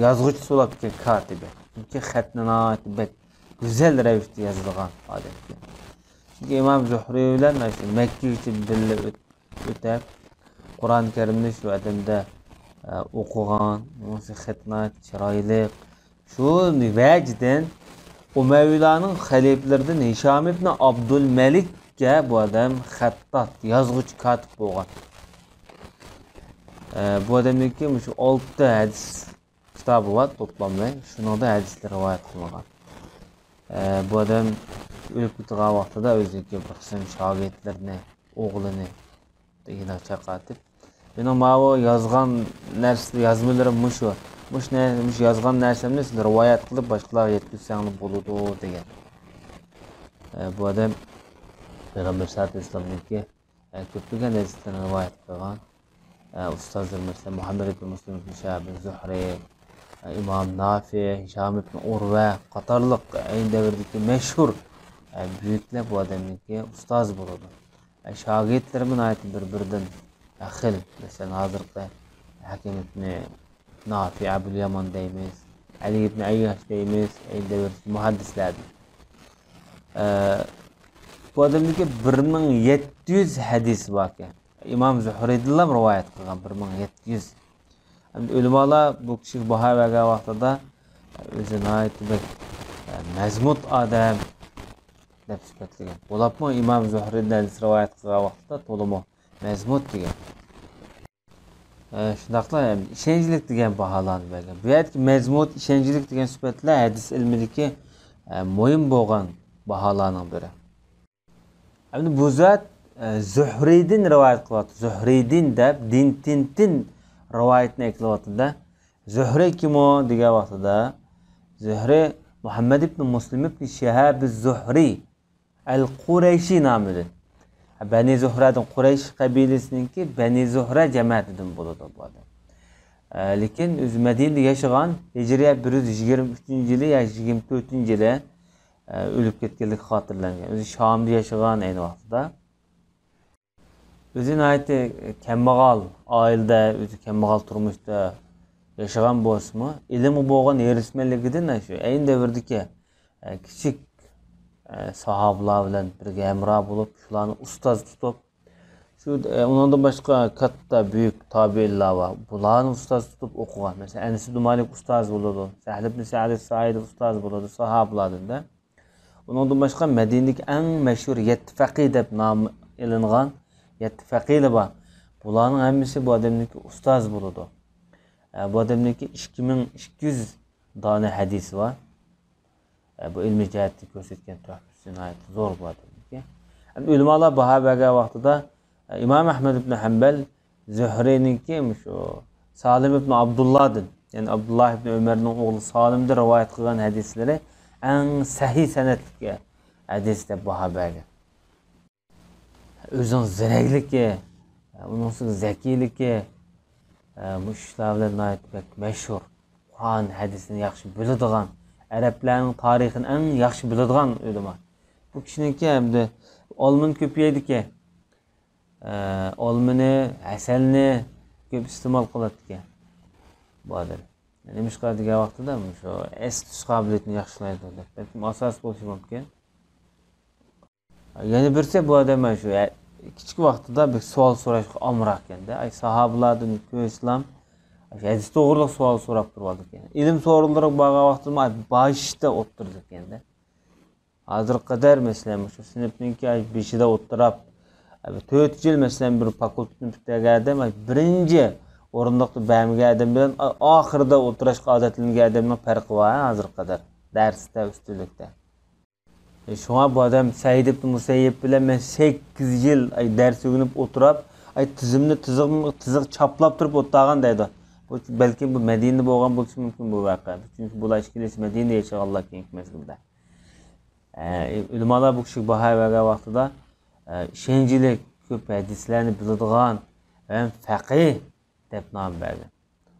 يازغۇچىسى بولۇپتىكەن، كاتىبى. چۈنكى خەتنى ناھايىتى بەك گۈزەل رەۋىشتە يازىدىغان ئادەم ئىكەن. چۈنكى ئىمام زۇھرى بىلەن مەككىگىچە بىللە ئۆت-، ئۆتەپ، قۇرئان كەرىمنى شۇ ئادەمدە ئوقۇغان، ئۇنىڭ خېتىنى چىرايلىق. شۇ ۋەجىدىن ئۇمەۋىيلارنىڭ خەلىپىلىرىدىن ھىشام ئىبن ئابدۇلمەلىككە بۇ ئادەم خەتتات، يازغۇچى، كاتىپ بولغان. ئە، بۇ ئادەمنىڭكى مۇشۇ ئالتە ھەدىس كىتابى بار، توپلامى. شۇنىڭدا ھەدىسلەر رىۋايەت قىلىنغان. ئە، بۇ ئادەم ئۆلۈپ كېتىدىغان ۋاقتىدا ئۆزىنىڭكى بىر قىسىم شاگىرتلىرىنى، ئوغلىنى دېگىنە چاقاتىپ، مېنىڭ ماۋۇ يازغان نەرسە، يازمىلىرىم مۇشۇ. مۇشۇ نە-، مۇشۇ يازغان نەرسەمنى سىلەر رىۋايەت قىلىپ باشقىلارغا يەتكۈزسەڭلار بولىدۇ، دېگەن. ئە، بۇ ئادەم پەيغەمبەر سەللەللاھۇ ئەلەيھى ۋەسەللەمنىڭكى، ئە، كۆپلىگەن ھەدىسلىرىنى رىۋايەت قىلغان. ئە، ئۇستازلىرى مەسىلەن، مۇھەممەد ئىبن مۇسلىم ئىبن شىھاب زۇھرى، ئە، ئىمام نافى، ھىشام ئىبن ئۇرۋە قاتارلىق ئەينى دەۋردىكى مەشھۇر، ئە، بۈيۈكلەر بۇ ئادەمنىڭكى ئۇستازى بولىدۇ. ئە، شاگىرتلىرىمۇ ناھايىتى بىر-بىرىدىن خىل. مەسىلەن، ھازىرقى ھەكىم ئىبنى نافى، ئەبۇل يامان دەيمىز، ئەلى ئىبنى ئەيياش دەيمىز، ئەينى دەۋردىكى مۇھەددىسلەردىن. ئە، بۇ ئادەمدىكى بىر مىڭ يەتتە يۈز ھەدىسى باركەن. ئىمام زۇھرىدىنلا رىۋايەت قىلغان بىر مىڭ يەتتە يۈز. ئەمدى ئۆلىمالار بۇ كىشىگە باھا بەرگەن ۋاقتىدا ئۆزى ناھايىتى بەك، ئە، مەزمۇت ئادەم دەپ سۈپەتلىگەن. بولۇپمۇ ئىمام زۇھرىدىن ھەدىس رىۋايەت قىلغان ۋاقتىدا تولىمۇ مەزمۇت دېگەن. ئە، شۇنداقلا ئىشەنچلىك دېگەن باھالارنى بەرگەن. بۇ يەردىكى مەزمۇت، ئىشەنچلىك دېگەن سۈپەتلەر ھەدىس ئىلمىدىكى، ئە، مۇھىم بولغان باھالارنىڭ بىرى. ئەمدى بۇ زات، ئە، زۇھرىدىن رىۋايەت قىلىۋاتىدۇ. زۇھرىدىن دەپ، دىن تىن تىن رىۋايەتنى ئەكېلىۋاتىدۇ-دە. زۇھرى كىم ئۇ دېگەن ۋاقتىدا، زۇھرى مۇھەممەد ئىبن مۇسلىم ئىبن شىھاب زۇھرى ئەل قۇرەيشى نامىدىن. بەنى زۇھرەدىن، قۇرەيش قەبىلىسىنىڭكى بەنى زۇھرە جەمەتىدىن بولىدۇ بۇ ئادەم. ئە، لېكىن ئۆزى مەدىنىدە ياشىغان، ھىجرىيە بىر يۈز يىگىرمە ئۈچىنچى يىلى يا يىگىرمە تۆتىنچى يىلى، ئە، ئۆلۈپ كەتكەنلىكى خاتىرىلەنگەن. ئۆزى شامدا ياشىغان ئەينى ۋاقتىدا. ئۆزى ناھايىتى كەمبەغەل ئائىلىدە، ئۆزى كەمبەغەل تۇرمۇشتا ياشىغان بولسىمۇ، ئىلىمغا بولغان ھېرىسمەنلىكىدىن شۇ ئەينى دەۋردىكى، ئە، كىچىك، ئە، ساھابىلار بىلەن بىرگە ھەمراھ بولۇپ، شۇلارنى ئۇستاز تۇتۇپ، شۇ، ئە، ئۇنىڭدىن باشقا كاتتا بۈيۈك تابىئىنلار بار. بۇلارنى ئۇستاز تۇتۇپ ئوقۇغان. مەسىلەن، ئەنەس ئىبن مالىك ئۇستاز بولىدۇ، سەھل ئىبن سەئد سائىدى ئۇستاز بولىدۇ، ساھابىلاردىن-دە. ئۇنىڭدىن باشقا مەدىنىدىكى ئەڭ مەشھۇر يەتتە فەقىھ دەپ نامى ئېلىنغان يەتتە فەقىھلەر بار. بۇلارنىڭ ھەممىسى بۇ ئادەمنىڭكى ئۇستازى بولىدۇ. ئە، بۇ ئادەمنىڭكى ئىككى مىڭ ئىككى يۈز دانە ھەدىسى بار. ئە، بۇ ئىلمىي جەھەتتىن كۆرسەتكەن تۆھپىسى ناھايىتى زور بۇ ئادەمنىڭكى. ھەم ئۆلىمالار باھا بەرگەن ۋاقتىدا، ئە، ئىمام ئەھمەد ئىبن ھەمبەل زۆھرىنىڭكى مۇشۇ سالىم ئىبن ئابدۇللادىن، يەنى ئابدۇللا ئىبن ئۆمەرنىڭ ئوغلى سالىمدىن رىۋايەت قىلغان ھەدىسلىرى ئەڭ سەھىھ سەنەدلىك ھەدىس دەپ باھا بەرگەن. ئۆزىنىڭ زېرەكلىكى، ئۇنىڭ ئۈستىگە زەكىيلىكى، مۇشۇ ئىشلار بىلەن ناھايىتى بەك مەشھۇر. قۇرئان ھەدىسنى ياخشى بىلىدىغان، ئەرەبلەرنىڭ تارىخىنى ئەڭ ياخشى بىلىدىغان ئۆلىما. بۇ كىشىنىڭكى ھەمدە ئالمىنى كۆپ يەيدىكەن. ئە، ئالمىنى، ھەسەلنى كۆپ ئىستېمال قىلاتتىكەن بۇ ئادەم. نېمىشقا دېگەن ۋاقتىدا مۇشۇ ئەس تۇتۇش قابىلىيىتىنى ياخشىلايدۇ دەپ، بەلكىم ئاساس بولۇشى مۇمكىن. يەنە بىرسى بۇ ئادەم مانا شۇ، ئە، كىچىك ۋاقتىدا بىر سوئال سوراشقا ئامراق ئىكەن-دە. ئاي، ساھابىلەردىن كۆرسىلام، ھەدىس توغرىلىق سوئال سوراپ تۇرۇۋالىدىكەن. ئىلىم سورۇنلىرىغا بارغان ۋاقتىدا باشتا ئولتۇرىدىكەن-دە. ھازىرغا قەدەر، مەسىلەن، مۇشۇ سىنىپنىڭكى بېشىدا ئولتۇراپ، تۆت يىل، مەسىلەن، بىر فاكۇلتېتنى پۈتتۈرگەن ئادەم بىرىنچى ئورۇندۇقتا بەرمىگەن ئادەم بىلەن ئا-، ئاخىرىدا ئولتۇرۇشقا ئادەتلەنگەن ئادەمنىڭ پەرقى بار، ھە، ھازىرغا قەدەر دەرستە ئۈستۈنلۈكتە. شۇڭا بۇ ئادەم سەئىد ئىبن مۇسەييىب بىلەن مەن سەككىز يىل، ئاي، دەرس ئۆگىنىپ ئولتۇرۇپ، ئاي، تىزىمنى تىزىق، تىزىق چاپلاپ تۇرۇپ ئولتۇرغان دەيدۇ. بۇ، بەلكىم بۇ مەدىنىدە بولغان بولۇشى مۇمكىن بۇ ۋەقە. چۈنكى بۇلار ئىككىلىسى مەدىنىدە ياشىغانلار كېيىنكى مەزگىلدە. ئە، ئۆلىمالار بۇ كىشىگە باھا بەرگەن ۋاقتىدا، ئە، ئىشەنچلىك، كۆپ ھەدىسلەرنى بىلىدىغان ھەم فەقىھ دەپ نام بەرگەن.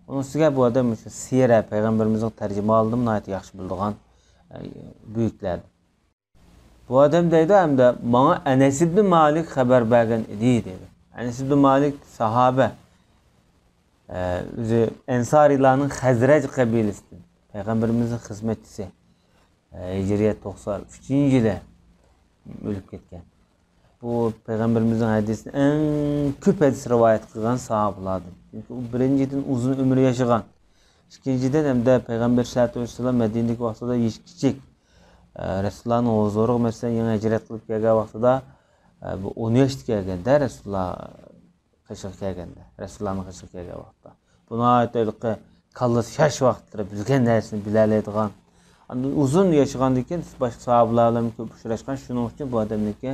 ئۇنىڭ ئۈستىگە بۇ ئادەم مۇشۇ سىيرە، پەيغەمبىرىمىزنىڭ تەرجىمىھالىنىمۇ ناھايىتى ياخشى بىلىدىغان، ئە، بۈيۈكلەردىن. بۇ ئادەم دەيدۇ، ھەمدە ماڭا ئەنەس ئىبنى مالىك خەۋەر بەرگەن ئىدى، دەيدۇ. ئەنەس ئىبنى مالىك ساھابە. ئە، ئۆزى ئەنسارىيلارنىڭ خەزرەج قەبىلىسىدىن، پەيغەمبىرىمىزنىڭ خىزمەتچىسى. ئە، ھىجرىيە توقسان ئۈچىنچى يىلى ئۆلۈپ كەتكەن. بۇ پەيغەمبىرىمىزنىڭ ھەدىسىنى ئەڭ كۆپ ھەدىس رىۋايەت قىلغان ساھابىلاردىن. چۈنكى ئۇ بىرىنچىدىن ئۇزۇن ئۆمۈر ياشىغان. ئىككىنچىدىن ھەمدە پەيغەمبەر سەللەللاھۇ ئەلەيھى ۋەسەللەم مەدىنىدىكى ۋاقتىدا يېشى كىچىك. ئە، رەسۇلۇللانىڭ ھۇزۇرىغا مەسىلەن يېڭى ھىجرەت قىلىپ كەلگەن ۋاقتىدا، ئە، بۇ ئون ياشتا كەلگەندە رەسۇلۇللا قېشىغا كەلگەندە، رەسۇلۇللانىڭ قېشىغا كەلگەن ۋاقىتتا. بۇ ناھايىتى ھېلىقى كاللىسى شاش ۋاقىتلىرى بىلگەن نەرسىنى بىلەلەيدىغان. ئاندىن ئۇزۇن ياشىغاندىن كېيىن باشقا ساھابىلار بىلەن كۆپ ئۇچراشقان، شۇنىڭ ئۈچۈن بۇ ئادەمنىڭكى،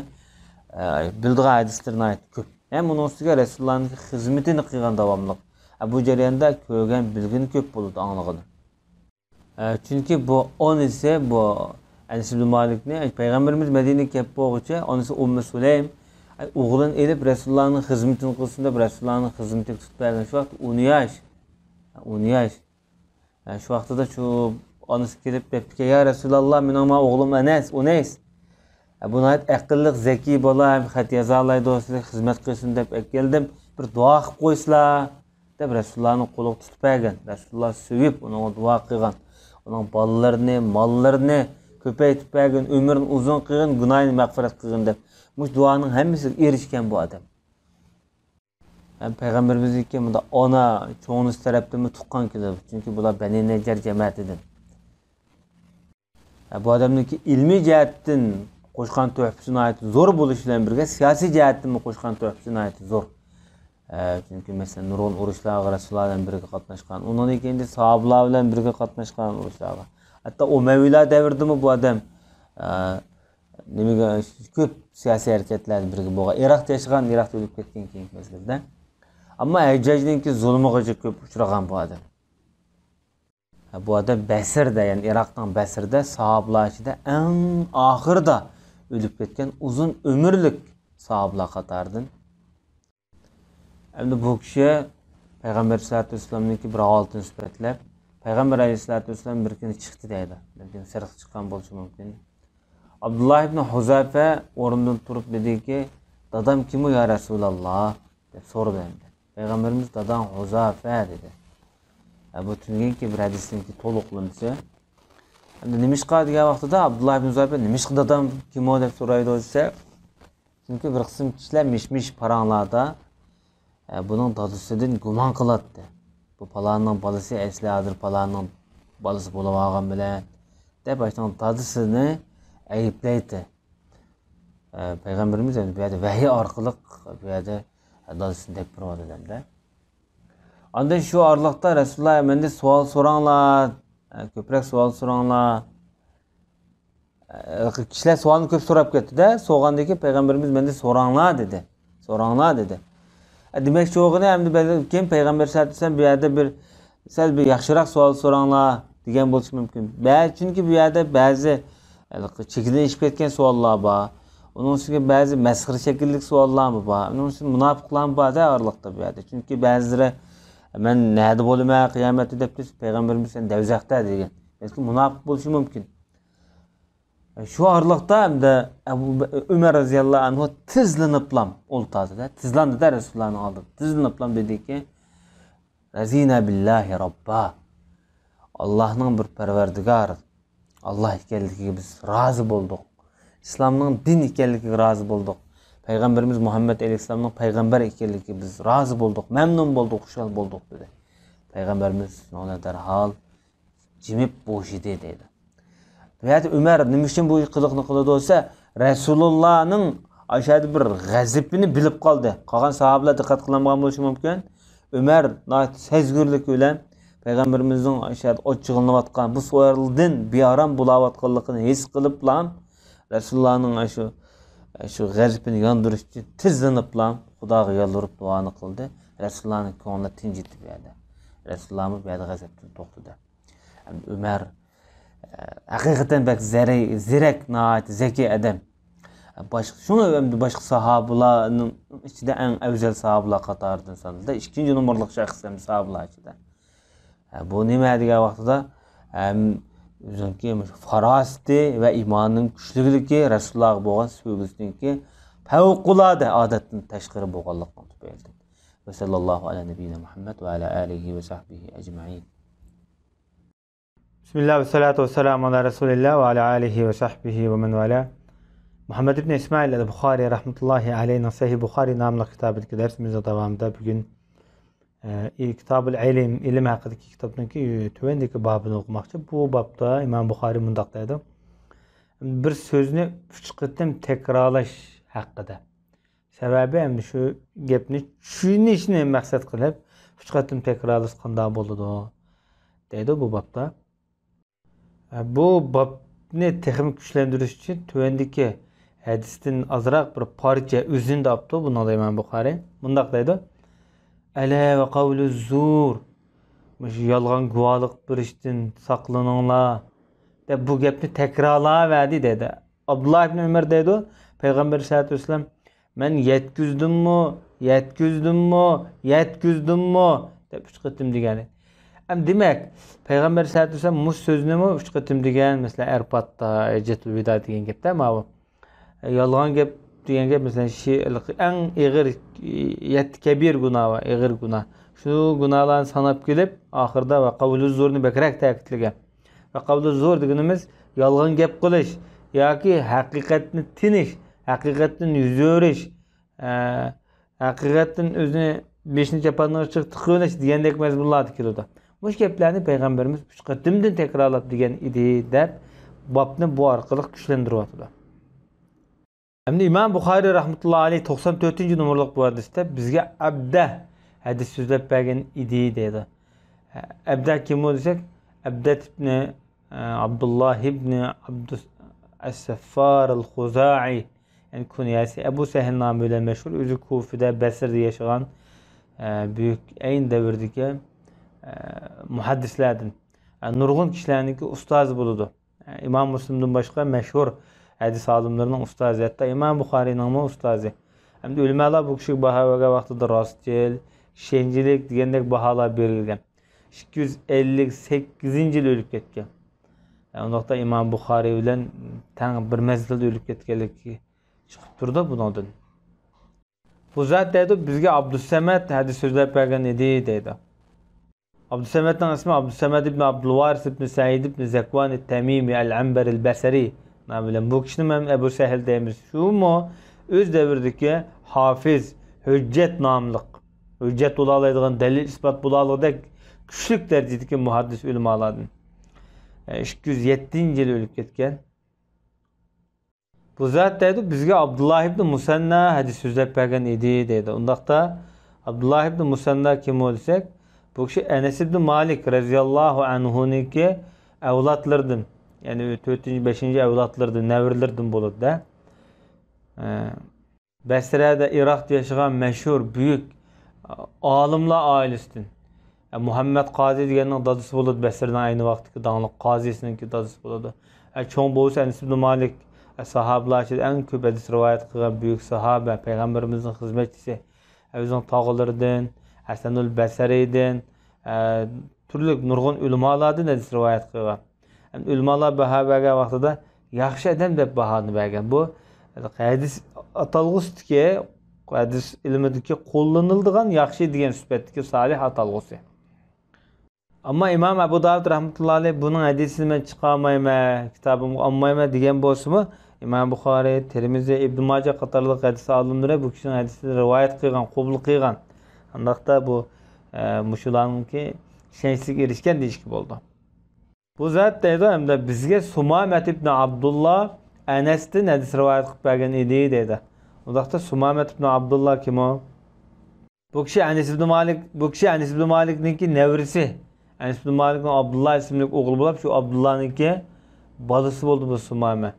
ئە، بىلىدىغان ھەدىسلىرى ناھايىتى كۆپ. ھەم ئۇنىڭ ئۈستىگە رەسۇلۇللانىڭكى خىزمىتىنى قىلغان داۋاملىق. ئە، بۇ جەرياندا كۆرگەن، بىلگىنى كۆپ بولىدۇ، ئاڭلىغىنى. ئە، چۈنكى بۇ ئانىسى، بۇ ئەنەس ئىبن مالىكنى، پەيغەمبىرىمىز مەدىنىگە كەپ بولغۇچە ئانىسى ئۇممۇ سۇلەيم، ئە، ئوغلىنى ئېلىپ رەسۇلۇللانىڭ خىزمىتىنى قىلسۇن دەپ رەسۇلۇللانىڭ خىزمىتىگە تۇتۇپ بەرگەن. شۇ ۋاقىت ئون ياش. ئون ياش. ئە، شۇ ۋاقتىدا شۇ ئانىسى كېلىپ دەپتىكەن، يا رەسۇلاللا، مېنىڭ مانا ئوغلۇم ئەنەس، ئۇنەيس. ئە، بۇ ناھايىتى ئەقىللىق، زەكىي بالا، ھەم خەت يازالايدۇ، سىزگە خىزمەت قىلسۇن دەپ ئەكەلدىم، بىر دۇئا قىلىپ قويسىلا، دەپ رەسۇلۇللانىڭ قولىغا تۇتۇپ بەرگەن. رەسۇلۇللا سۆيۈپ ئۇنىڭغا دۇئا قىلغان. ئۇنىڭ بالىلىرىنى، ماللىرىنى كۆپەيتىپ بەرگىن، ئۆمرىنى ئۇزۇن قىلغىن، گۇناھىنى مەغپىرەت قىلغىن دەپ. مۇشۇ دۇئانىڭ ھەممىسىگە ئېرىشكەن بۇ ئادەم. ھەم پەيغەمبىرىمىزنىڭكى مۇنداق ئانا چوڭىنىسى تەرەپتىنمۇ تۇغقان كېلىدۇ. چۈنكى بۇلار بەنى نەججار جەمەتىدىن. ھە، بۇ ئادەمنىڭكى ئىلمىي جەھەتتىن قوشقان تۆھپىسى ناھايىتى زور بولۇشى بىلەن بىرگە، سىياسىي جەھەتتىنمۇ قوشقان تۆھپىسى ناھايىتى زور. ھە، چۈنكى، مەسىلەن، نۇرغۇن ئۇرۇشلارغا رەسۇلۇللا بىلەن بىرگە قاتناشقان، ئۇنىڭدىن كېيىن ساھابىلار بىلەن بىرگە قاتناشقان ئۇرۇشلارغا. ھەتتا ئۇمەۋىيلار دەۋرىدىمۇ بۇ ئادەم، ھە، نېمىگە، كۆپ سىياسىي ھەرىكەتلەردە بىرگە بولغان. ئىراقتا ياشىغان، ئىراقتا ئۆلۈپ كەتكەن كېيىنكى مەزگىلدە. ئەمما ھەججاجنىڭكى زۇلمىغىچە كۆپ ئۇچرىغان بۇ ئادەم. بۇ ئادەم بەسرىدە، يەنى ئىراقنىڭ بەسرىدە ساھابىلار ئىچىدە ئەڭ ئاخىرىدا ئۆلۈپ كەتكەن ئۇزۇن ئۆمۈرلۈك ساھابىلار قاتارىدىن. ئەمدى بۇ كىشى پەيغەمبەر ئەلەيھىسسالاتۇ ۋەسسالامنىڭكى بىر ھالىتىنى سۈپەتلەپ، پەيغەمبەر ئەلەيھىسسالاتۇ ۋەسسالام بىر كۈنى چىقتى دەيدۇ. بىر كۈنى سىرتقا چىققان بولۇشى مۇمكىن. ئابدۇللا ئىبن ھۇزافە ئورنىدىن تۇرۇپ دېدىكى، دادام كىم ئۇ يا رەسۇلاللا؟ دەپ سورىدى ئەمدى. پەيغەمبىرىمىز، داداڭ ھۇزافە دېدى. ھە، بۇ تۈنۈگۈنكى بىر ھەدىسنىڭكى تولۇقلىمىسى. ئەمدى نېمىشقا دېگەن ۋاقتىدا ئابدۇللا ئىبن ھۇزافە، نېمىشقا دادام كىم ئۇ دەپ سورايدۇ دېسە، چۈنكى بىر قىسىم كىشىلەر مىش-مىش پاراڭلاردا، ئە، بۇنىڭ دادىسىدىن گۇمان قىلاتتى. بۇ پالاننىڭ بالىسى، ئەسلى ھازىر پالاننىڭ بالىسى بولۇۋالغان بىلەن، دەپ ئاشۇنىڭ دادىسىنى ئەيىبلەيتتى. ئە، پەيغەمبىرىمىز ئەمدى بۇ يەردە ۋەھىي ئارقىلىق بۇ يەردە دادىسىنى دەپ بېرىۋاتىدۇ ئەمدى. ئاندىن شۇ ئارىلىقتا رەسۇلۇللا، مەندىن سوئال سوراڭلار، ئە، كۆپرەك سوئال سوراڭلار. ئە، كىشىلەر سوئالنى كۆپ سوراپ كەتتى-دە، سورىغاندىن كېيىن پەيغەمبىرىمىز، مەندىن سوراڭلار دېدى. سوراڭلار دېدى. ئە، دېمەكچى بولغىنى، ئەمدى بەلكىم پەيغەمبەر سەللەللاھۇ ئەلەيھى ۋەسەللەم بۇ يەردە بىر سەل بىر ياخشىراق سوئال سوراڭلار دېگەن بولۇشى مۇمكىن. بەزى، چۈنكى بۇ يەردە بەزى ھېلىقى چېكىدىن ئېشىپ كەتكەن سوئاللار بار. ئۇنىڭ ئۈستىگە بەزى مەسخىرە شەكىللىك سوئاللارمۇ بار. ئۇنىڭ ئۈستىگە مۇناپىقلارمۇ بار-دە ئارىلىقتا بۇ يەردە. چۈنكى بەزىلىرى، مەن نەدە بولىمەن قىيامەتتە دەپ تۇرسا، پەيغەمبىرىمىز سەن دەۋزەختە دېگەن. بەلكى مۇناپىق بولۇشى مۇمكىن. شۇ ئارىلىقتا ئەمدى ئەبۇ بە-، ئۆمەر رەزىياللاھۇ ئەنھۇ تېزلىنىپلام ئولتۇردى-دە، تېزلاندى-دە رەسۇلۇللانىڭ ئالدىدا. تېزلىنىپلام دېدىكى، رەزىنا بىللاھى راببا. ئاللاھنىڭ بىر پەرۋەردىگار، ئاللاھ ئىكەنلىكىگە بىز رازى بولدۇق. ئىسلامنىڭ دىن ئىكەنلىكىگە رازى بولدۇق. پەيغەمبىرىمىز مۇھەممەد ئەلەيھىسسالامنىڭ پەيغەمبەر ئىكەنلىكىگە بىز رازى بولدۇق، مەمنۇن بولدۇق، خۇشال بولدۇق دېدى. پەيغەمبىرىمىز شۇنىڭ بىلەن دەرھال جىمىپ بوشىدى دەيدۇ. بۇ يەردە ئۆمەر نېمە ئۈچۈن بۇ قىلىقنى قىلىدۇ دېسە، رەسۇلۇللانىڭ ئاشۇ يەردە بىر غەزىپىنى بىلىپ قالدى. قالغان ساھابىلار دىققەت قىلالمىغان بولۇشى مۇمكىن. ئۆمەر ناھايىتى سەزگۈرلۈك بىلەن پەيغەمبىرىمىزنىڭ ئاشۇ يەردە ئاچچىقلىنىۋاتقان، بۇ سوئالدىن بىئارام بولاۋاتقانلىقىنى ھېس قىلىپلا، رەسۇلۇللانىڭ ئاشۇ، شۇ غەزىپىنى ياندۇرۇش ئۈچۈن تېزلىنىپلا خۇداغا يالۋۇرۇپ دۇئانى قىلدى. رەسۇلۇللانىڭ كۆڭلى تىنچىدى بۇ يەردە. رەسۇلۇللامۇ بۇ يەردە غەزەپتىن توختىدى. ئەمدى ئۆمەر، ئە، ھەقىقەتەن بەك زەرەي-، زېرەك، ناھايىتى زەكىي ئادەم. باشقا، شۇڭا ئەمدى باشقا ساھابىلارنىڭ ئىچىدە ئەڭ ئەۋزەل ساھابىلار قاتارىدىن سانىلدى. ئىككىنچى نومۇرلۇق شەخس ئەمدى ساھابىلار ئىچىدە. ئە، بۇ نېمە دېگەن ۋاقتىدا، ئەم، ئۆزىنىڭكى مۇشۇ پاراسىتى ۋە ئىمانىنىڭ كۈچلۈكلۈكى، رەسۇلۇللاغا بولغان سۆيگۈسىنىڭكى پەۋقۇلئاددە ئادەتتىن تەشقىرى بولغانلىقىنىڭ تۈپەيلىدىن. ۋە سەللەللاھۇ ئەلا نەبىييىنا مۇھەممەد ۋە ئەلا ئالىھى ۋە سەھبىھى ئەجمەئىن. بىسمىللا ۋەسسالاتۇ ۋەسسالامۇ ئەلا رەسۇلىللا ۋە ئەلا ئالىھى ۋە سەھبىھى ۋە مەن ۋالا. مۇھەممەد ئىبن ئىسمائىل ئەل بۇخارى رەھمەتۇللاھى ئەلەيھنىڭ سەھىھ بۇخارى ناملىق كىتابىدىكى دەرسىمىزنىڭ داۋامىدا بۈگۈن، ئە، كىتابۇل ئىلم، ئىلىم ھەققىدىكى كىتابنىڭكى تۆۋەندىكى بابىنى ئوقۇماقچى. بۇ بابتا ئىمام بۇخارى مۇنداق دەيدۇ: بىر سۆزنى ئۈچ قېتىم تەكرارلاش ھەققىدە. سەۋەبى، ئەمدى شۇ گەپنى چۈشىنىشنى مەقسەت قىلىپ، ئۈچ قېتىم تەكرارلىسا قانداق بولىدۇ؟ دەيدۇ بۇ بابتا. بۇ بابنى تېخىمۇ كۈچلەندۈرۈش ئۈچۈن تۆۋەندىكى ھەدىستىن ئازراق بىر پارچە ئۈزۈندە ئاپتۇ بۇنىڭدا ئىمام بۇخارى. مۇنداق دەيدۇ: «ئەلە ۋە قەۋلۇ زۇر، مۇشۇ يالغان گۇۋاھلىق بېرىشتىن ساقلىنىڭلار» دەپ بۇ گەپنى تەكرارلاۋەردى دەيدۇ. ئابدۇللا ئىبن ئۆمەر دەيدۇ، پەيغەمبەر سەللەللاھۇ ئەلەيھى ۋەسەللەم، «مەن يەتكۈزدۈممۇ، يەتكۈزدۈممۇ، يەتكۈزدۈممۇ؟» دەپ ئۈچ قېتىم دېگەن. ئەم، دېمەك، پەيغەمبەر سەللەللاھۇ ئەلەيھى ۋەسەللەم مۇشۇ سۆزنىمۇ ئۈچ قېتىم دېگەن، مەسىلەن، ئەرپاتتا، ھەججەتۇل ۋىدا دېگەن گەپتە ماۋۇ. يالغان گەپ دېگەن گەپ، مەسىلەن، شى-، ئەڭ ئېغىر، يەتتە كەبىر گۇناھ بار، ئېغىر گۇناھ. شۇ گۇناھلارنى ساناپ كېلىپ، ئاخىرىدا ۋە قەۋلۇ زۇرنى بەكرەك تەكىتلىگەن. ۋە قەۋلۇ زۇر دېگىنىمىز يالغان گەپ قىلىش ياكى ھەقىقەتنى تىنىش، ھەقىقەتتىن يۈز ئۆرۈش، ئە، ھەقىقەتتىن ئۆزىنى بېشىنى چاپاننىڭ ئىچىگە تىقىۋېلىش دېگەندەك مەزمۇنلاردا كېلىدۇ. مۇشۇ گەپلەرنى پەيغەمبىرىمىز ئۈچ قېتىمدىن تەكرارلاپ دېگەن ئىدى، دەپ بابنى بۇ ئارقىلىق كۈچلەندۈرۈۋاتىدۇ. ئەمدى ئىمام بۇخارىي رەھمەتۇللاھى ئەلەيھ توقسان تۆتىنچى نومۇرلۇق بۇ ھەدىستە بىزگە ئەبدە ھەدىس سۆزلەپ بەرگەن ئىدى دەيدۇ. ئەبدە كىم ئۇ دېسەك، ئەبدەت ئىبنى، ئە، ئابدۇللاھ ئىبنى ئابدۇس ئەسسەففار ئەل خۇزائى، يەنى كۇنيەسى ئەبۇ سەھىل نامى بىلەن مەشھۇر، ئۆزى كۇفىدە، بەسرىدە ياشىغان، ئە، بۈيۈك ئەينى دەۋردىكى، ئە، مۇھەددىسلەردىن، ئە، نۇرغۇن كىشىلەرنىڭكى ئۇستازى بولىدۇ. ئىمام مۇسلىمدىن باشقا مەشھۇر ھەدىس ئالىملىرىنىڭ ئۇستازى، ھەتتا ئىمام بۇخارىينىڭمۇ ئۇستازى. ئەمدى ئۆلىمالار بۇ كىشىگە باھا بەرگەن ۋاقتىدا راستچىل، ئىشەنچلىك دېگەندەك باھالار بېرىلگەن. ئىككى يۈز ئەللىك سەككىزىنچى يىل ئۆلۈپ كەتكەن. ئۇنداقتا ئىمام بۇخارىي بىلەن تەڭ بىر مەزگىلدە ئۆلۈپ كەتكەنلىكى چىقىپ تۇرىدۇ بۇنىڭدىن. بۇ زات دەيدۇ، بىزگە ئابدۇسەمەت ھەدىس سۆزلەپ بەرگەن ئىدى دەيدۇ. ئابدۇسەمەتنىڭ ئىسمى ئابدۇسەمەت ئىبن ئابدۇلۋارىس ئىبن سەئىد ئىبن زەكۋان تەمىمى ئەل ئەنبەر ئەل بەسرى نامى بىلەن. بۇ كىشىنى مەن ئەبۇ سەھىل دەيمىز. شۇمۇ ئۆز دەۋرىدىكى ھافىز، ھۆججەت ناملىق، ھۆججەت بولالايدىغان، دەلىل ئىسپات بولالىغۇدەك كۈچلۈك دەرىجىدىكى مۇھەددىس ئۆلىمالاردىن. ئىككى يۈز يەتتىنچى يىل ئۆلۈپ كەتكەن. بۇ زات دەيدۇ، بىزگە ئابدۇللا ئىبنى مۇسەننا ھەدىس سۆزلەپ بەرگەن ئىدى دەيدۇ. ئۇنداقتا ئابدۇللا ئىبنى مۇسەننا كىم ئۇ دېسەك، بۇ كىشى ئەنەس ئىبنى مالىك رەزىياللاھۇ ئەنھۇنىڭكى ئەۋلادلىرىدىن، يەنى تۆتىنچى، بەشىنچى ئەۋلادلىرىدىن، نەۋرىلىرىدىن بولىدۇ-دە. ئە، بەسرەدە، ئىراقتا ياشىغان مەشھۇر بۈيۈك ئالىملار ئائىلىسىدىن. مۇھەممەد قازى دېگەننىڭ دادىسى بولىدۇ، بەسرىنىڭ ئەينى ۋاقىتتىكى داڭلىق قازىسىنىڭكى دادىسى بولىدۇ. چوڭ بوۋىسى ئەنەس ئىبنى مالىك، ساھابىلار ئىچىدە ئەڭ كۆپ ھەدىس رىۋايەت قىلغان بۈيۈك ساھابە، پەيغەمبىرىمىزنىڭ خىزمەتچىسى. ئۆزىنىڭ تاغىلىرىدىن، ھەسەنۇل بەسرىدىن، تۈرلۈك نۇرغۇن ئۆلىمالاردىن ھەدىس رىۋايەت قىلغان. ئۆلىمالار باھا بەرگەن ۋاقتىدا ياخشى ئادەم دەپ باھانى بەرگەن. بۇ ھەدىس ئاتالغۇسىدىكى، ھەدىس ئىلمىدىكى قوللىنىلىدىغان ياخشى دېگەن سۈپەتتىكى سالىھ ئاتالغۇسى. ئەمما ئىمام ئەبۇ داۋۇد رەھمەتۇللاھى ئەلەيھ بۇنىڭ ھەدىسىنى مەن چىقارمايمەن، كىتابىمغا ئالمايمەن دېگەن بولسىمۇ، ئىمام بۇخارىي، تىرمىزى، ئىبن ماجە قاتارلىق ھەدىس ئالىملىرى بۇ كىشىنىڭ ھەدىسىنى رىۋايەت قىلغان، قوبۇل قىلغان. ئانداقتا بۇ، ئە، مۇشۇلارنىڭكى ئىشەنچلىككە ئېرىشكەن دېيىشكە بولىدۇ. بۇ زات دەيدۇ، ھەمدە بىزگە سۇمامەت ئىبنى ئابدۇللا ئەنەستىن ھەدىس رىۋايەت قىلىپ بەرگەن ئىدى دەيدۇ. ئۇنداقتا سۇمامەت ئىبنى ئابدۇللا كىم ئۇ؟ بۇ كىشى ئەنەس ئىبنى مالىك، بۇ كىشى ئەنەس ئىبنى مالىكنىڭكى نەۋرىسى. ئەنەس ئىبنى مالىكنىڭ ئابدۇللا ئىسىملىك ئوغلى بولۇپ، شۇ ئابدۇللانىڭكى بالىسى بولدى بۇ سۇمامە.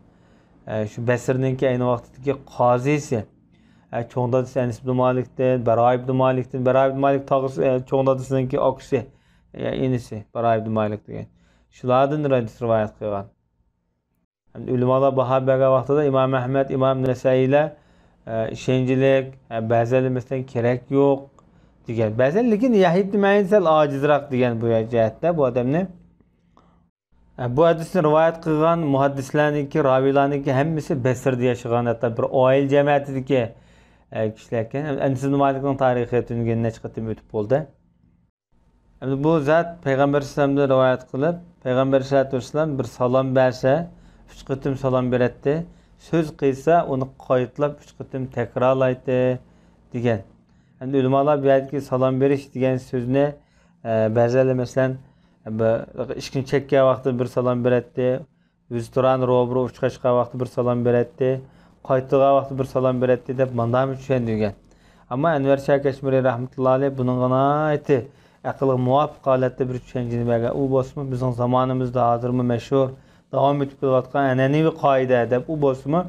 ئە، شۇ بەسرىنىڭكى ئەينى ۋاقتىدىكى قازىسى. ئە، چوڭ دادىسى ئەنەس ئىبنى مالىكتىن، بەرا ئىبنى مالىكتىن، بەرا ئىبنى مالىك تاغىسى، ئە، چوڭ دادىسىنىڭكى ئاكىسى، ئە، ئىنىسى، بەرا ئىبنى مالىك دېگەن. شۇلاردىن ھەدىس رىۋايەت قىلغان. ئۆلىمالار باھا بەرگەن ۋاقتىدا ئىمام ئەھمەد، ئىمام نەسەئىيلەر، ئە، ئىشەنچلىك، ئە، بەزىلەر مەسىلەن كېرەك يوق دېگەن. بەزىلەر لېكىن يەھيا ئىبنى مەئىن سەل ئاجىزراق دېگەن بۇ جەھەتتە بۇ ئادەمنى. ئە، بۇ ھەدىسنى رىۋايەت قىلغان مۇھەددىسلەرنىڭكى، راۋىيلارنىڭكى ھەممىسى بەسرىدە ياشىغان، ھەتتا بىر ئائىلە جەمەتىدىكى، ئە، كىشىلەركەن. ئەنەس ئىبنى مالىكنىڭ تارىخى تۆتىنچى نەچچە قېتىم ئۆتۈپ بولدى. ئەمدى بۇ زات پەيغەمبەر ئەلەيھىسسالامدىن رىۋايەت قىلىپ، پەيغەمبەر ئەلەيھىسسالام بىر سالام بەرسە، ئۈچ قېتىم سالام بېرەتتى. سۆز قىلسا، ئۇنى قايتىلاپ ئۈچ قېتىم تەكرارلايتتى، دېگەن. ئەمدى ئۆلىمالار بۇ يەردىكى سالام بېرىش دېگەن سۆزنى، ئە، بەزىلەر، مەسىلەن، بىر ئىشىكنى چەككەن ۋاقتىدا بىر سالام بېرەتتى، ۋىزىتورنى روبىرو ئۇچراشقان ۋاقتىدا بىر سالام بېرەتتى، قايتىدىغان ۋاقتىدا بىر سالام بېرەتتى دەپ مانداقمۇ چۈشەندۈرگەن. ئەمما ئەنۋەر شاھ كەشمىرى رەھمەتۇللا ئەلەيھ بۇنىڭغا ناھايىتى ئەقىلگە مۇۋاپىق ھالەتتە بىر چۈشەنچىنى بەرگەن. ئۇ بولسىمۇ بىزنىڭ زامانىمىزدا ھازىرمۇ مەشھۇر، داۋام ئېتىپ كېلىۋاتقان ئەنئەنىۋى قائىدە دەپ، ئۇ بولسىمۇ،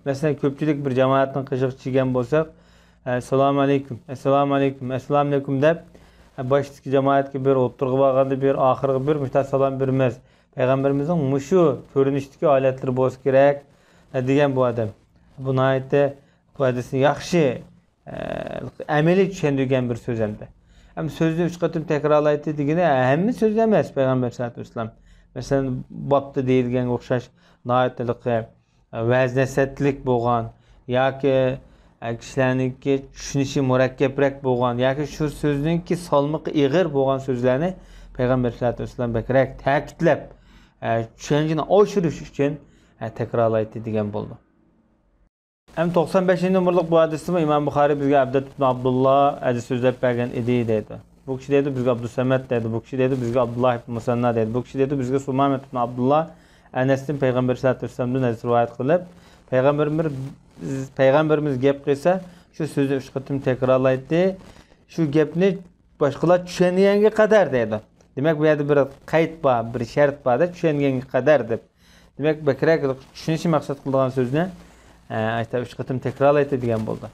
مەسىلەن، كۆپچىلىك بىر جامائەتنىڭ قېشىغا چىگەن بولساق، ئەسسالامۇ ئەلەيكۇم، ئەسسالامۇ ئەلەيكۇم، ئەسسالامۇ ئەلەيكۇم دەپ، باشتىكى جامائەتكە بىر، ئوتتۇرىغا بارغاندا بىر، ئاخىرىغا بىر مۇشۇنداق سالام بېرىمىز. پەيغەمبىرىمىزنىڭ مۇشۇ كۆرۈنۈشتىكى ھالەتلىرى بولسا كېرەك، دېگەن بۇ ئادەم. بۇ ناھايىتى بۇ ھەدىسنى ياخشى، ئە، ئەمەلىي چۈشەندۈرگەن بىر سۆز ئەمدى. ئەمدى سۆزنى ئۈچ قېتىم تەكرارلايتتى دېگىنى ھەممە سۆز ئەمەس پەيغەمبەر سەللەللاھۇ ئەلەيھى ۋەسەللەم. مەسىلەن، بابتا دېيىلگەنگە ئوخشاش ناھايىتى ھېلىقى ۋەز نەسىھەتلىك بولغان ياكى، ئە، كىشىلەرنىڭكى چۈشىنىشى مۇرەككەپرەك بولغان ياكى شۇ سۆزنىڭكى سالمىقى ئېغىر بولغان سۆزلەرنى پەيغەمبەر سەللەللاھۇ ئەلەيھى ۋەسەللەم بەكرەك تەكىتلەپ، ئە، چۈشەنچىنى ئاشۇرۇش ئۈچۈن، ئە، تەكرارلايتتى دېگەن بولىدۇ. ھەم توقسان بەشىنچى نومۇرلۇق بۇ ھەدىستىمۇ ئىمام بۇخارىي بىزگە ئەبدەت ئىبن ئابدۇللا ھەدىس سۆزلەپ بەرگەن ئىدى دەيدۇ. بۇ كىشى دەيدۇ بىزگە ئابدۇسەمەت دەيدۇ. بۇ كىشى دەيدۇ بىزگە ئابدۇللا ئىبن مۇسەننا دەيدۇ. بۇ كىشى دەيدۇ بىزگە سۇمامەت ئىبن ئابدۇللا ئەنەستىن پەيغەمبەر سەللەللاھۇ ئەلەيھى ۋەسەللەمدىن ھەدىس رىۋايەت قىلىپ، پەيغەمبىرىمىز، پەيغەمبىرىمىز گەپ قىلسا، شۇ سۆزنى ئۈچ قېتىم تەكرارلايتتى. شۇ گەپنى باشقىلار چۈشەنگەنگە قەدەر دەيدۇ. دېمەك، بۇ يەردە بىر قەيت بار، بىر شەرت بار-دە، چۈشەنگەنگە قەدەر دەپ. دېمەك، بەكرەك چۈشىنىشنى مەقسەت قىلىدىغان سۆزنى، ئە، ئاشۇ ئۈچ قېتىم تەكرارلايتتى دېگەن بولدى.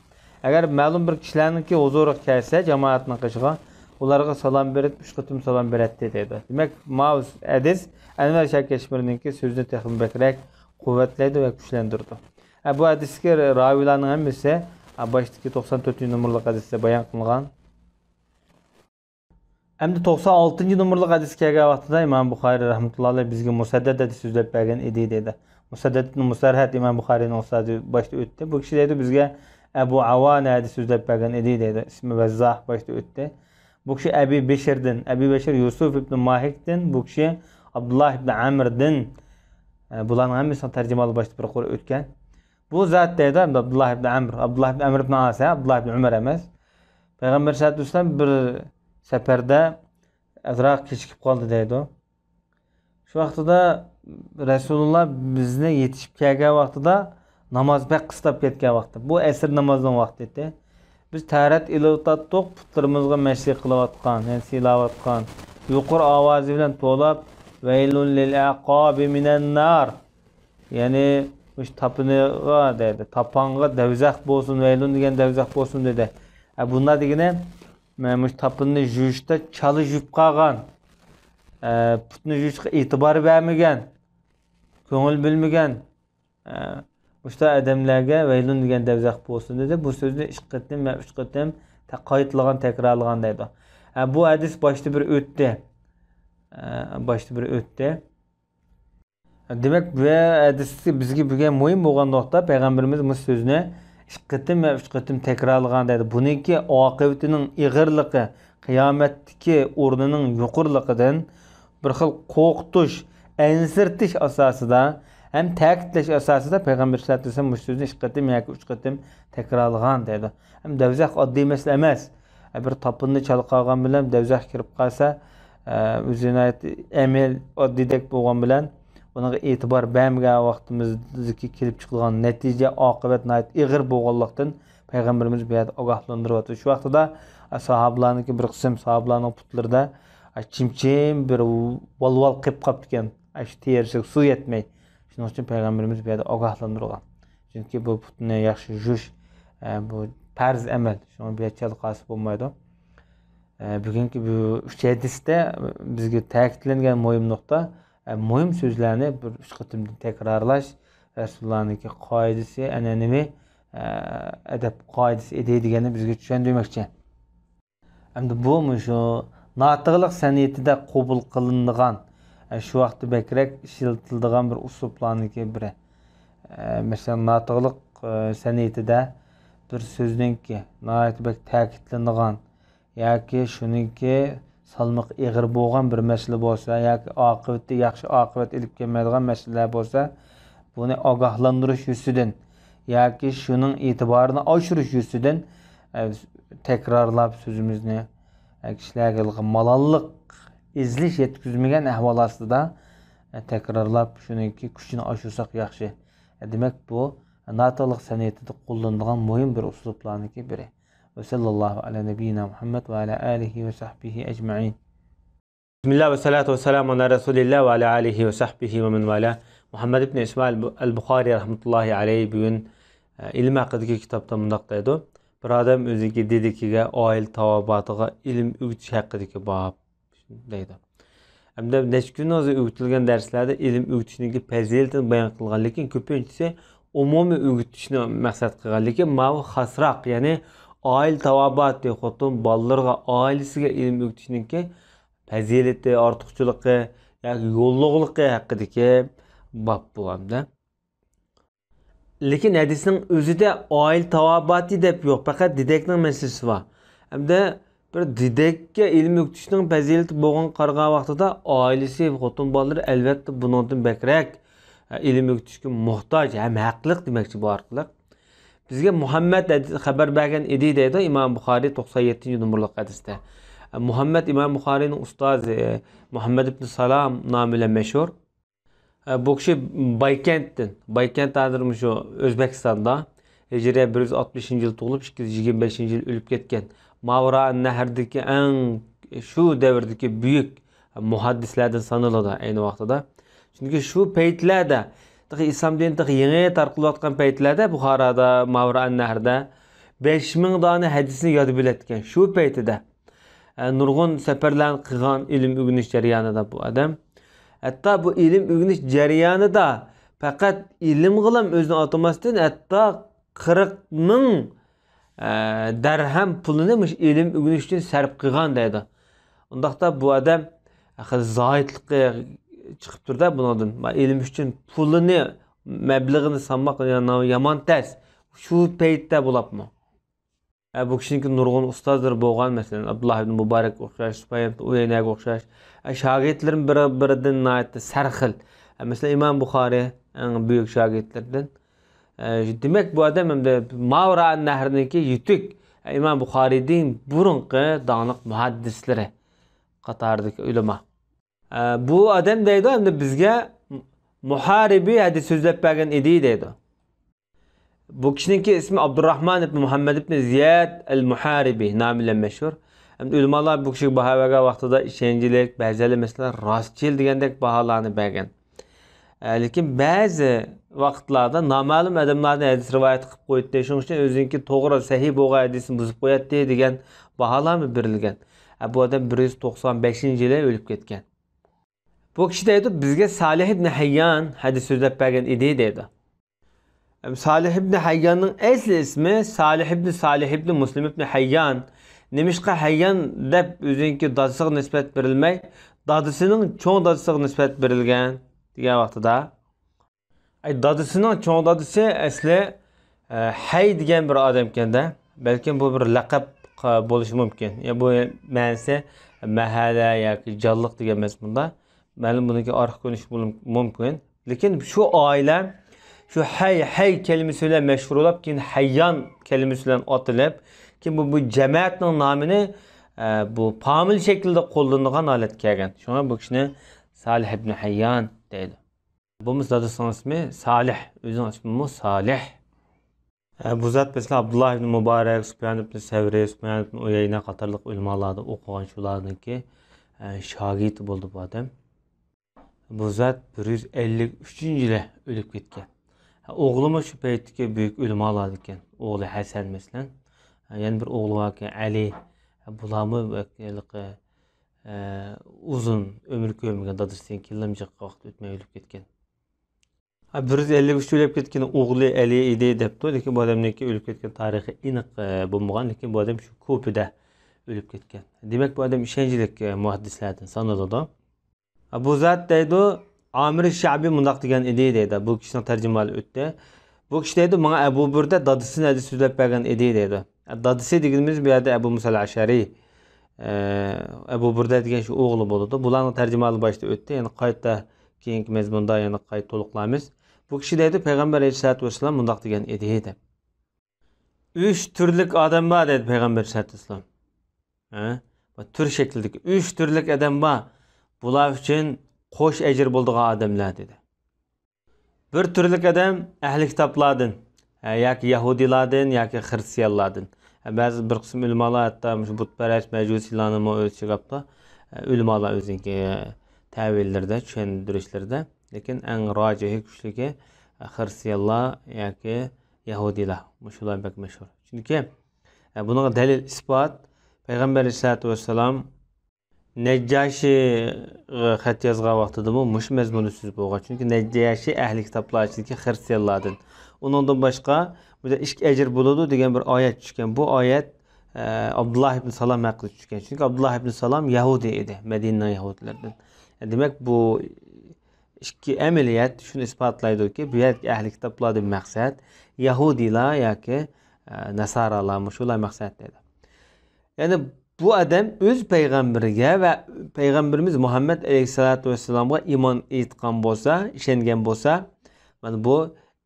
ئەگەر مەلۇم بىر كىشىلەرنىڭكى ھۇزۇرىغا كەلسە، جامائەتنىڭ قېشىغا، ئۇلارغا سالام بېرىپ، ئۈچ قېتىم سالام بېرەتتى دەيدۇ. دېمەك، ماۋۇ ھەدىس ئەنۋەر شاھ كەشمىرىنىڭكى سۆزىنى تېخىمۇ بەكرەك قۇۋۋەتلەيدۇ ۋە كۈچلەندۈرىدۇ. ئە، بۇ ھەدىسكە راۋىيلارنىڭ ھەممىسى، ئە، باشتىكى توقسان تۆتىنچى نومۇرلۇق ھەدىستە بايان قىلىنغان. ئەمدى توقسان ئالتىنچى نومۇرلۇق ھەدىسكە كەلگەن ۋاقتىدا ئىمام بۇخارىي رەھمەتۇللا ئەلەيھ بىزگە مۇسەددەد ھەدىس سۆزلەپ بەرگەن ئىدى دەيدۇ. مۇسەددەد ئىبن مۇسەرھەد ئىمام بۇخارىينىڭ ئۇستازى باشتا ئۆتتى. بۇ كىشى دەيدۇ بىزگە ئەبۇ ئاۋانە ھەدىس سۆزلەپ بەرگەن ئىدى دەيدۇ. ئىسمى ۋەززاھ باشتا ئۆتتى. بۇ كىشى ئەبى بېشىردىن، ئەبى بېشىر يۈسۈف ئىبن ماھىكتىن، بۇ كىشى ئابدۇللا ئىبن ئەمردىن. ئە، بۇلارنىڭ ھەممىسىنىڭ تەرجىمىھالى باشتا بىر قۇر ئۆتكەن. بۇ زات دەيدۇ، ئەمدى ئابدۇللا ئىبن ئەمر، ئابدۇللا ئىبن ئەمر ئىبن ئاس، ھە، ئابدۇللا ئىبن ئۆمەر ئەمەس. پەيغەمبەر سەللەللاھۇ ئەلەيھى ۋەسەللەم بىر سەپەردە ئازراق كېچىكىپ قالدى دەيدۇ. شۇ ۋاقتىدا رەسۇلۇللا بىزنى يېتىشىپ كەلگەن ۋاقتىدا ناماز بەك قىستاپ كەتكەن ۋاقتى. بۇ ئەسىر نامازىنىڭ ۋاقتى ئىدى. بىز تەھارەت ئېلىۋاتاتتۇق، پۇتلىرىمىزغا مەشرەپ قىلىۋاتقان، يەنى سىيلاۋاتقان، يۇقىرى ئاۋازى بىلەن توۋلاپ، «ۋەيلۇن لىل ئەقابى مىنەن نار.» يەنى، مۇشۇ تاپىنىغا دەيدۇ، تاپانغا دەۋزەخ بولسۇن، ۋەيلۇن دېگەن دەۋزەخ بولسۇن دېدى. ئە، بۇنداق دېگىنى، مەن مۇشۇ تاپىنىنى يۇيۇشتا چالا يۇيۇپ قالغان، ئە، پۇتنى يۇيۇشقا ئېتىبار بەرمىگەن، كۆڭۈل بۆلمىگەن، ئە، مۇشۇنداق ئادەملەرگە ۋەيلۇن دېگەن دەۋزەخ بولسۇن دېدى. بۇ سۆزنى ئىككى قېتىم ۋە ئۈچ قېتىم تە-، قايتىلىغان، تەكرارلىغان دەيدۇ. ئە، بۇ ھەدىس باشتا بىر ئۆتتى. ئە، باشتا بىر ئۆتتى. دېمەك، بۇ ھەدىستە بىزگە بۈگۈن مۇھىم بولغان نۇقتا، پەيغەمبىرىمىز مۇشۇ سۆزنى ئىككى قېتىم ۋە ئۈچ قېتىم تەكرارلىغان دەيدۇ. بۇنىڭكى ئاقىۋىتىنىڭ ئېغىرلىقى، قىيامەتتىكى ئورنىنىڭ يۇقىرىلىقىدىن بىر خىل قورقۇتۇش، ئەنسىرىتىش ئاساسىدا ھەم تەكىتلەش ئاساسىدا پەيغەمبەر سەللەللاھۇ ئەلەيھى ۋەسەللەم مۇشۇ سۆزنى ئىككى قېتىم ياكى ئۈچ قېتىم تەكرارلىغان دەيدۇ. ھەم دەۋزەخ ئاددىي مەسىلە ئەمەس. بىر تاپىنىنى چالا قالغان بىلەن دەۋزەخكە كىرىپ قالسا، ئۆزى ناھايىتى ئەمەل ئاددىيدەك بولغان بىلەن، ئۇنىڭغا ئېتىبار بەرمىگەن ۋاقتىمىزدىكى كېلىپ چىقىدىغان نەتىجە، ئاقىۋەت ناھايىتى ئېغىر بولغانلىقتىن، پەيغەمبىرىمىز بۇ يەردە ئاگاھلاندۇرۇۋاتىدۇ. شۇ ۋاقتىدا ساھابىلارنىڭكى بىر قىسىم ساھابىلارنىڭ پۇتلىرىدا چىم-چىم بىر ۋال-ۋال قېلىپ قاپتىكەن. شۇ تېرىسىگە سۇ يەتمەي. شۇنىڭ ئۈچۈن پەيغەمبىرىمىز بۇ يەردە ئاگاھلاندۇرغان. چۈنكى بۇ پۇتنى ياخشى يۇيۇش، ئە، بۇ پەرز ئەمەل. شۇڭا بۇ يەردە چالا قالسا بولمايدۇ. ئە، بۈگۈنكى بۇ ئۈچ ھەدىستە بىزگە تەكىتلەنگەن مۇھىم نۇقتا، ئە، مۇھىم سۆزلەرنى بىر ئۈچ قېتىمدىن تەكرارلاش رەسۇلۇللانىڭكى قائىدىسى، ئەنئەنىۋى، ئە، ئەدەپ قائىدىسى ئىدى دېگەننى بىزگە چۈشەندۈرمەكچى. ئەمدى بۇ مۇشۇ ناتىقلىق سەنئىتىدە قوبۇل قىلىنىدىغان، ئە، شۇ ۋاقىتتا بەكرەك ئىشلىتىلىدىغان بىر ئۇسلۇبلارنىڭكى بىرى. ئە، مەسىلەن، ناتىقلىق، ئە، سەنئىتىدە بىر سۆزنىڭكى ناھايىتى بەك تەكىتلىنىدىغان ياكى شۇنىڭكى سالمىقى ئېغىر بولغان بىر مەسىلە بولسا ياكى ئاقىۋىتى ياخشى ئاقىۋەت ئېلىپ كەلمەيدىغان مەسىلىلەر بولسا، بۇنى ئاگاھلاندۇرۇش يۈزىسىدىن ياكى شۇنىڭ ئېتىبارىنى ئاشۇرۇش يۈزىسىدىن، ئە، تەكرارلاپ سۆزىمىزنى، ئە، كىشىلەرگە مالاللىق، ئېزىلىش يەتكۈزمىگەن ئەھۋال ئاستىدا، ئە، تەكرارلاپ شۇنىڭكى كۈچىنى ئاشۇرساق ياخشى. ئە، دېمەك، بۇ ناتاللىق سەنئىتىدە قوللىنىدىغان مۇھىم بىر ئۇسلۇبلارنىڭكى بىرى. ۋە سەللەللاھۇ ئەلە نەبىييىنا مۇھەممەد ۋە ئەلە ئالىھى ۋە سەھبىھى ئەجمەئىن. بىسمىللا ۋە سالاتۇ ۋە سالامۇ ئەلا رەسۇلىللا ۋە ئەلا ئالىھى ۋە سەھبىھى ۋە مەن ۋالا. مۇھەممەد ئىبن ئىسمائىل بۇ-، ئەل بۇخارىي رەھمەتۇللاھى ئەلەيھ بۈگۈن، ئە، ئىلىم ھەققىدىكى كىتابتا مۇنداق دەيدۇ: بىر ئادەم ئۆزىنىڭكى دېدىكىگە، ئائىلە تاۋابىئاتىغا ئىلىم ئۆگىتىش ھەققىدىكى باب دەيدۇ. ھەمدە نەچچە كۈننىڭ ئۆزى ئۆگىتىلگەن دەرسلەردە ئىلىم ئۆگىتىشنىڭكى پەزىلىتىنى بايان قىلغان، لېكىن كۆپىنچىسى ئومۇمىي ئۆگىتىشنى مەقسەت قىلغان. لېكىن ماۋۇ خاسراق، يەنى ئائىلە تاۋابىئاتى، خوتۇن بالىلىرىغا، ئائىلىسىگە ئىلىم ئۆگىتىشنىڭكى پەزىلىتى، ئارتۇقچىلىقى ياكى يوللۇقلۇقى ھەققىدىكى باب بۇ ھەمدە. لېكىن ھەدىسنىڭ ئۆزىدە ئائىلە تاۋابىئاتى دەپ يوق، پەقەت دېدەكنىڭ مەسىلىسى بار. ھەمدە بىر دېدەككە ئىلىم ئۆگىتىشنىڭ پەزىلىتى بولغانغا قارىغان ۋاقتىدا ئائىلىسى، خوتۇن بالىلىرى ئەلۋەتتە بۇنىڭدىن بەكرەك ئىلىم ئۆگىتىشكە موھتاج ھەم ھەقلىق دېمەكچى بۇ ئارقىلىق. بىزگە مۇھەممەد ھەدىس خەۋەر بەرگەن ئىدى دەيدۇ ئىمام بۇخارىي توقسان يەتتىنچى نومۇرلۇق ھەدىستە. مۇھەممەد ئىمام بۇخارىينىڭ ئۇستازى، مۇھەممەد ئىبن سالام نامى بىلەن مەشھۇر. ئە، بۇ كىشى بايكەنتتىن، بايكەنت ھازىر مۇشۇ ئۆزبېكىستاندا، ھىجرىيە بىر يۈز ئاتمىشىنچى يىل تۇغۇلۇپ، ئىككى يۈز يىگىرمە بەشىنچى يىل ئۆلۈپ كەتكەن. ماۋرائەن نەھردىكى ئەڭ شۇ دەۋردىكى بۈيۈك مۇھەددىسلەردىن سانىلىدۇ ئەينى ۋاقتىدا. چۈنكى شۇ پەيتلەردە، تېخى ئىسلام دىنى تېخى يېڭى تارقىلىۋاتقان پەيتلەردە بۇخارادا، ماۋرائەن نەھردە بەش مىڭ دانە ھەدىسنى ياد بىلەتكەن شۇ پەيتىدە. ئە، نۇرغۇن سەپەرلەرنى قىلغان ئىلىم ئۆگىنىش جەريانىدا بۇ ئادەم. ھەتتا بۇ ئىلىم ئۆگىنىش جەريانىدا پەقەت ئىلىمغىلام ئۆزىنى ئاتىماستىن، ھەتتا قىرىق مىڭ، ئە، دەرھەم پۇلىنى مۇشۇ ئىلىم ئۆگىنىش ئۈچۈن سەرپ قىلغان دەيدۇ. ئۇنداقتا بۇ ئادەم خېلى زاھىتلىقى چىقىپ تۇرىدۇ بۇنىڭدىن. ئىلىم ئۈچۈن پۇلىنى، مەبلىغىنى سانماق يامان تەس. شۇ پەيتتە بولاپمۇ؟ ئە، بۇ كىشىنىڭكى نۇرغۇن ئۇستازلىرى بولغان، مەسىلەن، ئابدۇللا ئىبن مۇبارەك ئوخشاش، سۇپيان ئۇيەينەگە ئوخشاش. ئە، شاگىرتلىرىمۇ بىر-، بىرىدىن ناھايىتى سەرخىل. ئە، مەسىلەن، ئىمام بۇخارىي ئەڭ بۈيۈك شاگىرتلىرىدىن. ئە، دېمەك، بۇ ئادەم ئەمدى ماۋرائەن نەھرنىڭكى يېتىك، ئە، ئىمام بۇخارىيدىن بۇرۇنقى داڭلىق مۇھەددىسلىرى قاتارىدىكى ئۆلىما. ئە، بۇ ئادەم دەيدۇ، ئەمدى بىزگە مۇھارىبى ھەدىس سۆزلەپ بەرگەن ئىدى دەيدۇ. بۇ كىشىنىڭكى ئىسمى ئابدۇرراھمان ئىبن مۇھەممەد ئىبن زىياد ئەل مۇھارىبى نامى بىلەن مەشھۇر. ئەمدى ئۆلىمالار بۇ كىشىگە باھا بەرگەن ۋاقتىدا ئىشەنچلىك، بەزىلەر مەسىلەن راستچىل دېگەندەك باھالارنى بەرگەن. ئە، لېكىن بەزى ۋاقىتلاردا نامەلۇم ئادەملەردىن ھەدىس رىۋايەت قىلىپ قوياتتى، شۇنىڭ ئۈچۈن ئۆزىنىڭكى توغرا، سەھىھ بولغان ھەدىسىنى بۇزۇپ قوياتتى دېگەن باھالارمۇ بېرىلگەن. ئە، بۇ ئادەم بىر يۈز توقسان بەشىنچى يىلى ئۆلۈپ كەتكەن. بۇ كىشى دەيدۇ، بىزگە سالىھ ئىبن ھەييان ھەدىس سۆزلەپ بەرگەن ئىدى دەيدۇ. ئەم، سالىھ ئىبن ھەيياننىڭ ئەسلى ئىسمى سالىھ ئىبن سالىھ ئىبن مۇسلىم ئىبن ھەييان. نېمىشقا ھەييان دەپ ئۆزىنىڭكى دادىسىغا نىسبەت بېرىلمەي، دادىسىنىڭ چوڭ دادىسىغا نىسبەت بېرىلگەن دېگەن ۋاقتىدا. ئەي، دادىسىنىڭ چوڭ دادىسى ئەسلى، ئە، ھەي دېگەن بىر ئادەمكەن-دە. بەلكىم بۇ بىر لەقەب، قا-، بولۇشى مۇمكىن. يا بۇ مەنىسى مەھەلە ياكى جانلىق دېگەن مەزمۇندا. مەلۇم بۇنىڭكى ئارقا كۆرۈنۈشى بولۇشى مۇمكىن. لېكىن شۇ ئائىلە شۇ ھەي، ھەي كەلىمىسى بىلەن مەشھۇر بولۇپ، كېيىن ھەييان كەلىمىسى بىلەن ئاتىلىپ، كېيىن بۇ، بۇ جەمەتنىڭ نامىنى، ئە، بۇ پامىل شەكلىدە قوللىنىدىغان ھالەتكە كەلگەن. شۇڭا بۇ كىشىنى سالىھ ئىبن ھەييان دەيدۇ. بولمىسا دادىسىنىڭ ئىسمى سالىھ، ئۆزىنىڭ ئىسمىمۇ سالىھ. ئە، بۇ زات مەسىلەن ئابدۇللا ئىبن مۇبارەك، سۇپيان ئىبن سەۋرى، سۇپيان ئىبن ئۇيەينە قاتارلىق ئۆلىمالاردا ئوقۇغان، شۇلارنىڭكى، ئە، شاگىرتى بولدى بۇ ئادەم. بۇ زات بىر يۈز ئەللىك ئۈچىنچى يىلى ئۆلۈپ كەتكەن. ئە، ئوغلىمۇ شۇ پەيتتىكى بۈيۈك ئۆلىمالاردىكەن. ئوغلى ھەسەن مەسىلەن. ئە، يەنە بىر ئوغلى باركەن، ئەلى. ئە، بۇلارمۇ بەك ھېلىقى ئە، ئۇزۇن ئۆمۈر كۆرمىگەن، دادىسىدىن كېيىنلا جىق ۋاقىت ئۆتمەي ئۆلۈپ كەتكەن. ھە، بىر يۈز ئەللىك ئۈچ ئۆلۈپ كەتكەن ئوغلى ئەلى ئىدى دەپتۇ، لېكىن بۇ ئادەمنىڭكى ئۆلۈپ كەتكەن تارىخى ئېنىق، ئە، بولمىغان، لېكىن بۇ ئادەم شۇ كۇپىدە ئۆلۈپ كەتكەن. دېمەك، بۇ ئادەم ئىشەنچلىك، ئە، مۇھەددىسلەردىن سانىلىدۇ. ھە، بۇ زات دەيدۇ، ئامىر شەبى مۇنداق دېگەن ئىدى دەيدۇ. بۇ كىشىنىڭ تەرجىمىھالى ئۆتتى. بۇ كىشى دەيدۇ، ماڭا ئەبۇ بۇردە دادىسىنى ھەدىس سۆزلەپ بەرگەن ئىدى دەيدۇ. دادىسى دېگىنىمىز بۇ يەردە ئەبۇ مۇسا ئەشئەرى، ئە، ئەبۇ بۇردە دېگەن شۇ ئوغلى بولىدۇ. بۇلارنىڭ تەرجىمىھالى باشتا ئۆتتى. يەنە قايتا كېيىنكى مەزمۇندا يەنە قايتا تولۇقلايمىز. بۇ كىشى دەيدۇ، پەيغەمبەر ئەلەيھىسسالاتۇ ۋەسسالام مۇنداق دېگەن ئىدى دەپ. ئۈچ تۈرلۈك ئادەم بار دەيدۇ پەيغەمبەر ئەلەيھىسسالاتۇ ۋەسسالام. ھە؟ بۇ تۈر شەكلىدىكى ئۈچ تۈرلۈك ئادەم بار. بۇلار ئۈچۈن قوش ئەجىر بولىدىغان ئادەملەر دېدى. بىر تۈرلۈك ئادەم ئەھلى كىتابلاردىن، ھە، ياكى يەھۇدىيلاردىن، ياكى خرىستىيانلاردىن. ھە، بەزى بىر قىسىم ئۆلىمالار ھەتتا مۇشۇ بۇتپەرەس مەجۇسىيلارنىمۇ ئۆز ئىچىگە ئاپتۇ. ھە، ئۆلىمالار ئۆزىنىڭكى تەۋىللىرىدە، چۈشەندۈرۈشلىرىدە. لېكىن ئەڭ راجىھى، كۈچلۈكى، ھە، خرىستىيانلار ياكى يەھۇدىيلار. مۇشۇلار بەك مەشھۇر. چۈنكى، ھە، بۇنىڭغا دەلىل، ئىسپات، پەيغەمبەر ئەلەيھىسسالاتۇ ۋەسسالام نەججاشىغا خەت يازغان ۋاقتىدىمۇ مۇشۇ مەزمۇندا سۆز بولغان. چۈنكى نەججاشى ئەھلى كىتابلار ئىچىدىكى خرىستىيانلاردىن. ئۇنىڭدىن باشقا، بۇ يەردە ئىككى ئەجىر بولىدۇ دېگەن بىر ئايەت چۈشكەن. بۇ ئايەت، ئە، ئابدۇللا ئىبن سالام ھەققىدە چۈشكەن. چۈنكى ئابدۇللا ئىبن سالام يەھۇدىي ئىدى، مەدىنىنىڭ يەھۇدىيلىرىدىن. دېمەك، بۇ ئىككى ئەمەلىيەت شۇنى ئىسپاتلايدۇكى، بۇ يەردىكى ئەھلى كىتابلاردىن مەقسەت يەھۇدىيلار ياكى، ئە، ناسارالار، مۇشۇلار مەقسەت دەيدۇ. يەنى بۇ ئادەم ئۆز پەيغەمبىرىگە ۋە پەيغەمبىرىمىز مۇھەممەد ئەلەيھىسسالاتۇ ۋەسسالامغا ئىمان ئېيتقان بولسا، ئىشەنگەن بولسا، مانا بۇ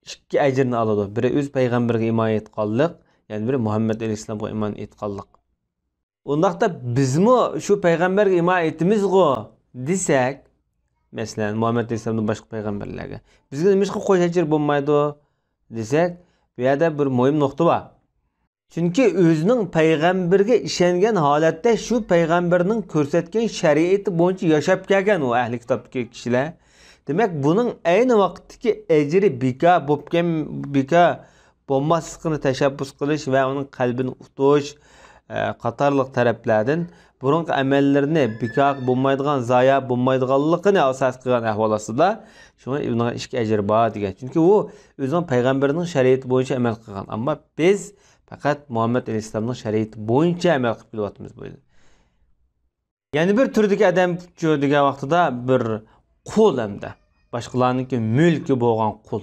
ئىككى ئەجىرنى ئالىدۇ. بىرى ئۆز پەيغەمبىرىگە ئىمان ئېيتقانلىق، يەنە بىرى مۇھەممەد ئەلەيھىسسالامغا ئىمان ئېيتقانلىق. ئۇنداقتا بىزمۇ شۇ پەيغەمبەرگە ئىمان ئېيتىمىزغۇ دېسەك، مەسىلەن، مۇھەممەد ئەلەيھىسسالامدىن باشقا پەيغەمبەرلەرگە، بىزگە نېمىشقا قوش ئەجىر بولمايدۇ دېسەك، بۇ يەردە بىر مۇھىم نۇقتا بار. چۈنكى ئۆزىنىڭ پەيغەمبىرگە ئىشەنگەن ھالەتتە شۇ پەيغەمبەرنىڭ كۆرسەتكەن شەرىئىتى بويىچە ياشاپ كەلگەن ئۇ ئەھلى كىتابتىكى كىشىلەر. دېمەك، بۇنىڭ ئەينى ۋاقىتتىكى ئەجرى بىكار بوپكەن، بىكار بولماسلىقىنى تەشەببۇس قىلىش ۋە ئۇنىڭ قەلبىنى ئۇتۇش، ئە، قاتارلىق تەرەپلەردىن بۇرۇنقى ئەمەللىرىنى بىكار بولمايدىغان، زايە بولمايدىغانلىقىنى ئاساس قىلغان ئەھۋال ئاستىدا، شۇڭا ئۇنىڭ ئىككى ئەجرى بار دېگەن. چۈنكى ئۇ ئۆزىنىڭ پەيغەمبىرىنىڭ شەرىئىتى بويىچە ئەمەل قىلغان. ئەمما بىز پەقەت مۇھەممەد ئەلەيھىسسالامنىڭ شەرىئىتى بويىچە ئەمەل قىلىپ كېلىۋاتىمىز بۇ يەردە. يەنە بىر تۈردىكى ئادەمچۇ دېگەن ۋاقتىدا بىر قۇل ھەمدە باشقىلارنىڭكى مۈلكى بولغان قۇل.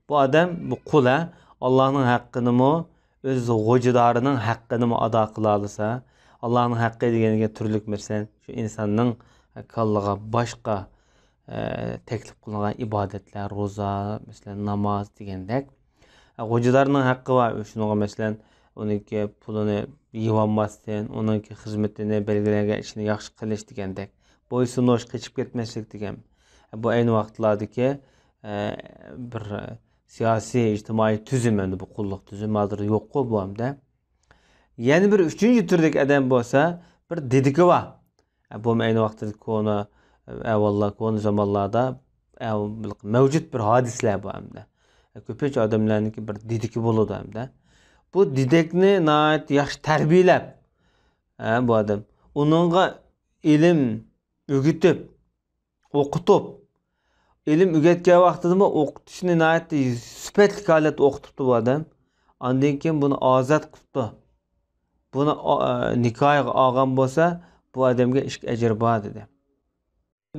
بۇ ئادەم، بۇ قۇل، ھە، ئاللانىڭ ھەققىنىمۇ، ئۆز غوجىدارىنىڭ ھەققىنىمۇ ئادا قىلالىسا، ئاللانىڭ ھەققى دېگەنگە تۈرلۈك، مەسىلەن، شۇ ئىنساننىڭ كاللىغا باشقا، ئە، تەكلىپ قىلىنغان ئىبادەتلەر، روزا، مەسىلەن، ناماز دېگەندەك. ئە، غوجىدارنىڭ ھەققى بار، شۇنىڭغا، مەسىلەن، ئۇنىڭكى پۇلىنى يېۋالماستىن، ئۇنىڭكى خىزمىتىنى، بەلگىلەنگەن ئىشىنى ياخشى قىلىش دېگەندەك، بويسۇنۇش، قېچىپ كەتمەسلىك دېگەن. بۇ ئەينى ۋاقىتلاردىكى، ئە، بىر سىياسىي، ئىجتىمائىي تۈزۈم ئەمدى بۇ قۇللۇق تۈزۈمى ھازىر يوققۇ بۇ ئەمدى. يەنە بىر ئۈچىنچى تۈردىكى ئادەم بولسا بىر دېدىكى بار. بۇمۇ ئەينى ۋاقىتتا كونا ئەھۋاللار، كونا زامانلاردا ئەۋ-، مەۋجۇت بىر ھادىسىلەر بۇ ئەمدى. كۆپىنچە ئادەملەرنىڭكى بىر دېدىكى بولىدۇ ئەمدى. بۇ دېدەكنى ناھايىتى ياخشى تەربىيەلەپ، ھە، بۇ ئادەم ئۇنىڭغا ئىلىم ئۆگىتىپ، ئوقۇتۇپ، ئىلىم ئۆگەتكەن ۋاقتىدىمۇ ئوقۇتۇشنى ناھايىتى سۈپەتلىك ھالەتتە ئوقۇتۇپتۇ بۇ ئادەم. ئاندىن كېيىن بۇنى ئازاد قىپتۇ. بۇنى ئا-، نىكاھىغا ئالغان بولسا، بۇ ئادەمگە ئىككى ئەجىر بار دېدى.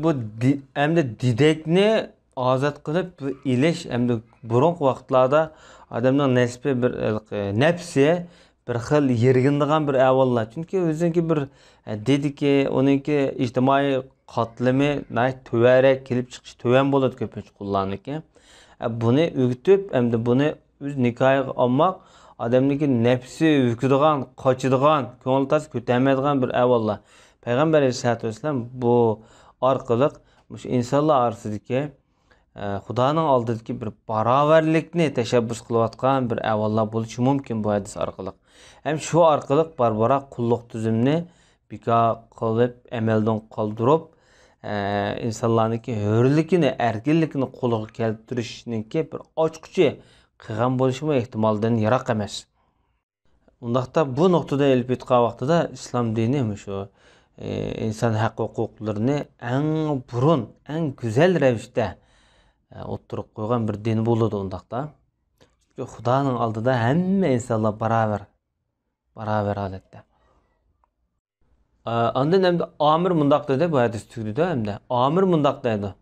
بۇ دى-، ئەمدى دېدەكنى ئازاد قىلىپ ئېلىش، ئەمدى بۇرۇنقى ۋاقىتلاردا ئادەمنىڭ نەسپى بىر، ئە، نەپسى بىر خىل يىرگىنىدىغان بىر ئەھۋاللار. چۈنكى ئۆزىنىڭكى بىر، ئە، دېدىكى، ئۇنىڭكى ئىجتىمائىي قاتلىمى ناھايىتى تۆۋەنرەك، كېلىپ چىقىشى تۆۋەن بولىدۇ كۆپىنچە قۇللارنىڭكى. ئە، بۇنى ئۆگىتىپ، ئەمدى بۇنى ئۆز نىكاھىغا ئالماق ئادەمنىڭكى نەپسى ھۆكىدىغان، قاچىدىغان، كۆڭلى تارتسا كۆتەلمەيدىغان بىر ئەھۋاللار. پەيغەمبەر ئەلەيھىسسالاتۇ ۋەسسالام بۇ ئارقىلىق مۇشۇ ئىنسانلار ئارىسىدىكى، ئە، خۇدانىڭ ئالدىدىكى بىر باراۋەرلىكنى تەشەببۇس قىلىۋاتقان بىر ئەھۋاللار بولۇشى مۇمكىن بۇ ھەدىس ئارقىلىق. ھەم شۇ ئارقىلىق بارا-بارا قۇللۇق تۈزۈمىنى بىكار قىلىپ، ئەمەلدىن قالدۇرۇپ، ئە، ئىنسانلارنىڭكى ھۆرلۈكىنى، ئەركىنلىكىنى قولغا كەلتۈرۈشنىڭكى بىر ئاچقۇچى قىلغان بولۇشىمۇ ئېھتىمالدىن يىراق ئەمەس. ئۇنداقتا بۇ نۇقتىدىن ئېلىپ ئېيتقان ۋاقتىدا ئىسلام دىنى مۇشۇ، ئى، ئىنسان ھەق ھوقۇقلىرىنى ئەڭ بۇرۇن، ئەڭ گۈزەل رەۋىشتە، ئە، ئوتتۇرىغا قويغان بىر دىن بولىدۇ ئۇنداقتا. چۈنكى خۇدانىڭ ئالدىدا ھەممە ئىنسانلار باراۋەر، باراۋەر ھالەتتە. ئا، ئاندىن ئەمدى ئامىر مۇنداق دېدى، بۇ ھەدىس تۈگىدى ئەمدى. ئامىر مۇنداق دەيدۇ: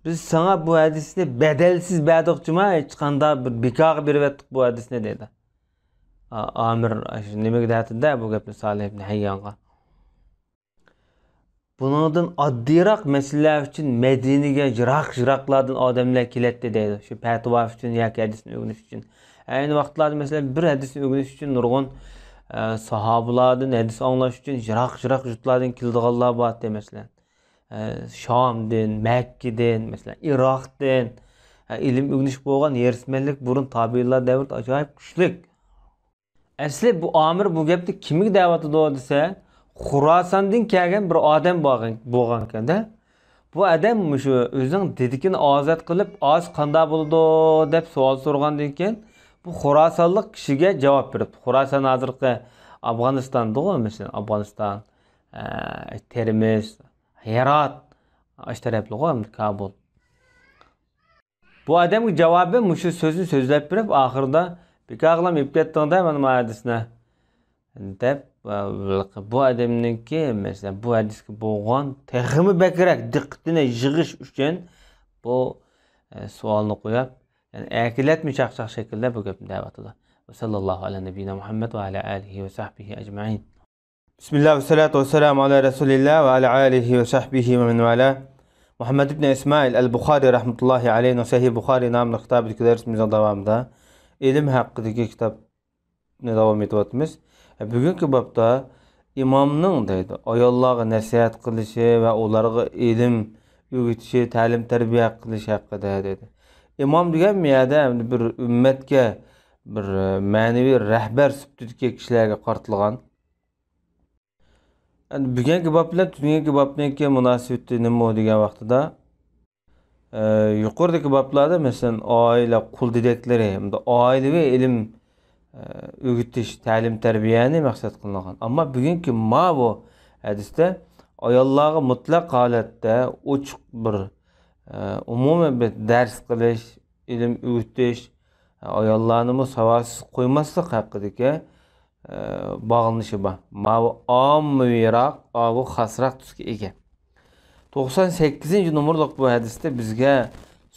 «بىز ساڭا بۇ ھەدىسنى بەدەلسىز بەردۇق جۇما، ھېچقانداق بىر بىكارغا بېرىۋەتتۇق بۇ ھەدىسنى» دەيدۇ. ئا، ئامىر نېمىگە دەتتى بۇ گەپنى سالىھ ئىبن ھەييانغا؟ بۇنىڭدىن ئاددىيراق مەسىلىلەر ئۈچۈن مەدىنىگە يىراق-يىراقلاردىن ئادەملەر كېلەتتى دەيدۇ، شۇ پەتىۋا ئۈچۈن ياكى ھەدىسنى ئۆگىنىش ئۈچۈن. ئەينى ۋاقىتلاردا، مەسىلەن، بىر ھەدىسنى ئۆگىنىش ئۈچۈن نۇرغۇن، ئە، ساھابىلاردىن ھەدىس ئاڭلاش ئۈچۈن يىراق-يىراق يۇرتلاردىن كېلىدىغانلار بارتتى، مەسىلەن. ئە، شامدىن، مەككىدىن، مەسىلەن، ئىراقتىن، ئە، ئىلىم ئۆگىنىش بولغان ھېرىسمەنلىك بۇرۇن تابىئىنلار دەۋرىدە ئاجايىپ كۈچلۈك. ئەسلى بۇ ئامىر بۇ گەپنى كىمگە دەۋاتىدۇ دېسە، خۇراساندىن كەلگەن بىر ئادەم بارغان، بولغانكەن-دە. بۇ ئادەم مۇشۇ ئۆزىنىڭ دېدىكىنى ئازاد قىلىپ ئاز قانداق بولىدۇ دەپ سوئال سورىغاندىن كېيىن، بۇ خۇراسانلىق كىشىگە جاۋاب بېرىپتۇ. خۇراسان ھازىرقى ئافغانىستاندىغۇ، مەسىلەن، ئافغانىستان، ئە، تېرمىز، ھېرات، ئاشۇ تەرەپلىغۇ، ئەمدى كابۇل. بۇ ئادەمگە جاۋابەن مۇشۇ سۆزنى سۆزلەپ بېرىپ، ئاخىرىدا، «بىكار قىلام ئېلىپ كەتتىڭ-دە مانا ما ھەدىسنى» دەپ، بۇ ئادەمنىڭكى، مەسىلەن، بۇ ھەدىسكە بولغان تېخىمۇ بەكرەك دىققىتىنى يىغىش ئۈچۈن بۇ، ئە، سوئالنى قويۇپ، يەنى ئەركىلەتمە چاقچاق شەكىلدە بۇ گەپنى دەۋاتىدۇ. ۋەسەللاللاھۇ ئەلا نەبىينا مۇھەممەد ۋە ئەلا ئالىھى ۋە سەھبىھى ئەجمەئىن. بىسمىللا ۋەسسالاتۇ ۋەسسالامۇ ئەلا رەسۇلىللا ۋە ئەلا ئالىھى ۋە سەھبىھى ۋە مەن ۋەلا. مۇھەممەد ئىبنى ئىسمائىل ئەل بۇخارى رەھمەتۇللاھى ئەلەيھىنىڭ سەھىھ بۇخارى ناملىق كىتابىدىكى دەرسىمىزنىڭ داۋامىدا ئىلىم ھەققىدىكى كىتابنى داۋام ئېتىۋاتىمىز. بۈگۈنكى بابتا ئىمامنىڭ دەيدۇ، ئاياللارغا نەسىھەت قىلىشى ۋە ئۇلارغا ئىلىم ئۆگىتىشى، تەلىم تەربىيە قىلىش ھەققىدە دەيدۇ. ئىمام دېگەن بۇ يەردە ئەمدى بىر ئۈممەتكە بىر مەنىۋى رەھبەر سۈپىتىدىكى كىشىلەرگە قارىتىلغان. ئەمدى بۈگۈنكى باب بىلەن تۈنۈگۈنكى بابنىڭكى مۇناسىۋىتى نېمە دېگەن ۋاقتىدا، ئە، يۇقىرىدىكى بابلاردا، مەسىلەن، ئائىلە قۇل دېدەكلىرى ھەمدە ئائىلىۋى ئىلىم، ئە، ئۆگىتىش، تەلىم-تەربىيەنى مەقسەت قىلىنغان. ئەمما بۈگۈنكى ماۋۇ ھەدىستە ئاياللارغا مۇتلەق ھالەتتە ئوچۇق بىر، ئە، ئومۇمىي بىر دەرس قىلىش، ئىلىم ئۆگىتىش، ئاياللارنىمۇ ساۋاتسىز قويماسلىق ھەققىدىكى ئە، باغلىنىشى بار. ماۋۇ ئاممىۋىراق، ئاۋۇ خاسراق تۈسكە ئىگە. توقسان سەككىزىنچى نومۇرلۇق بۇ ھەدىستە بىزگە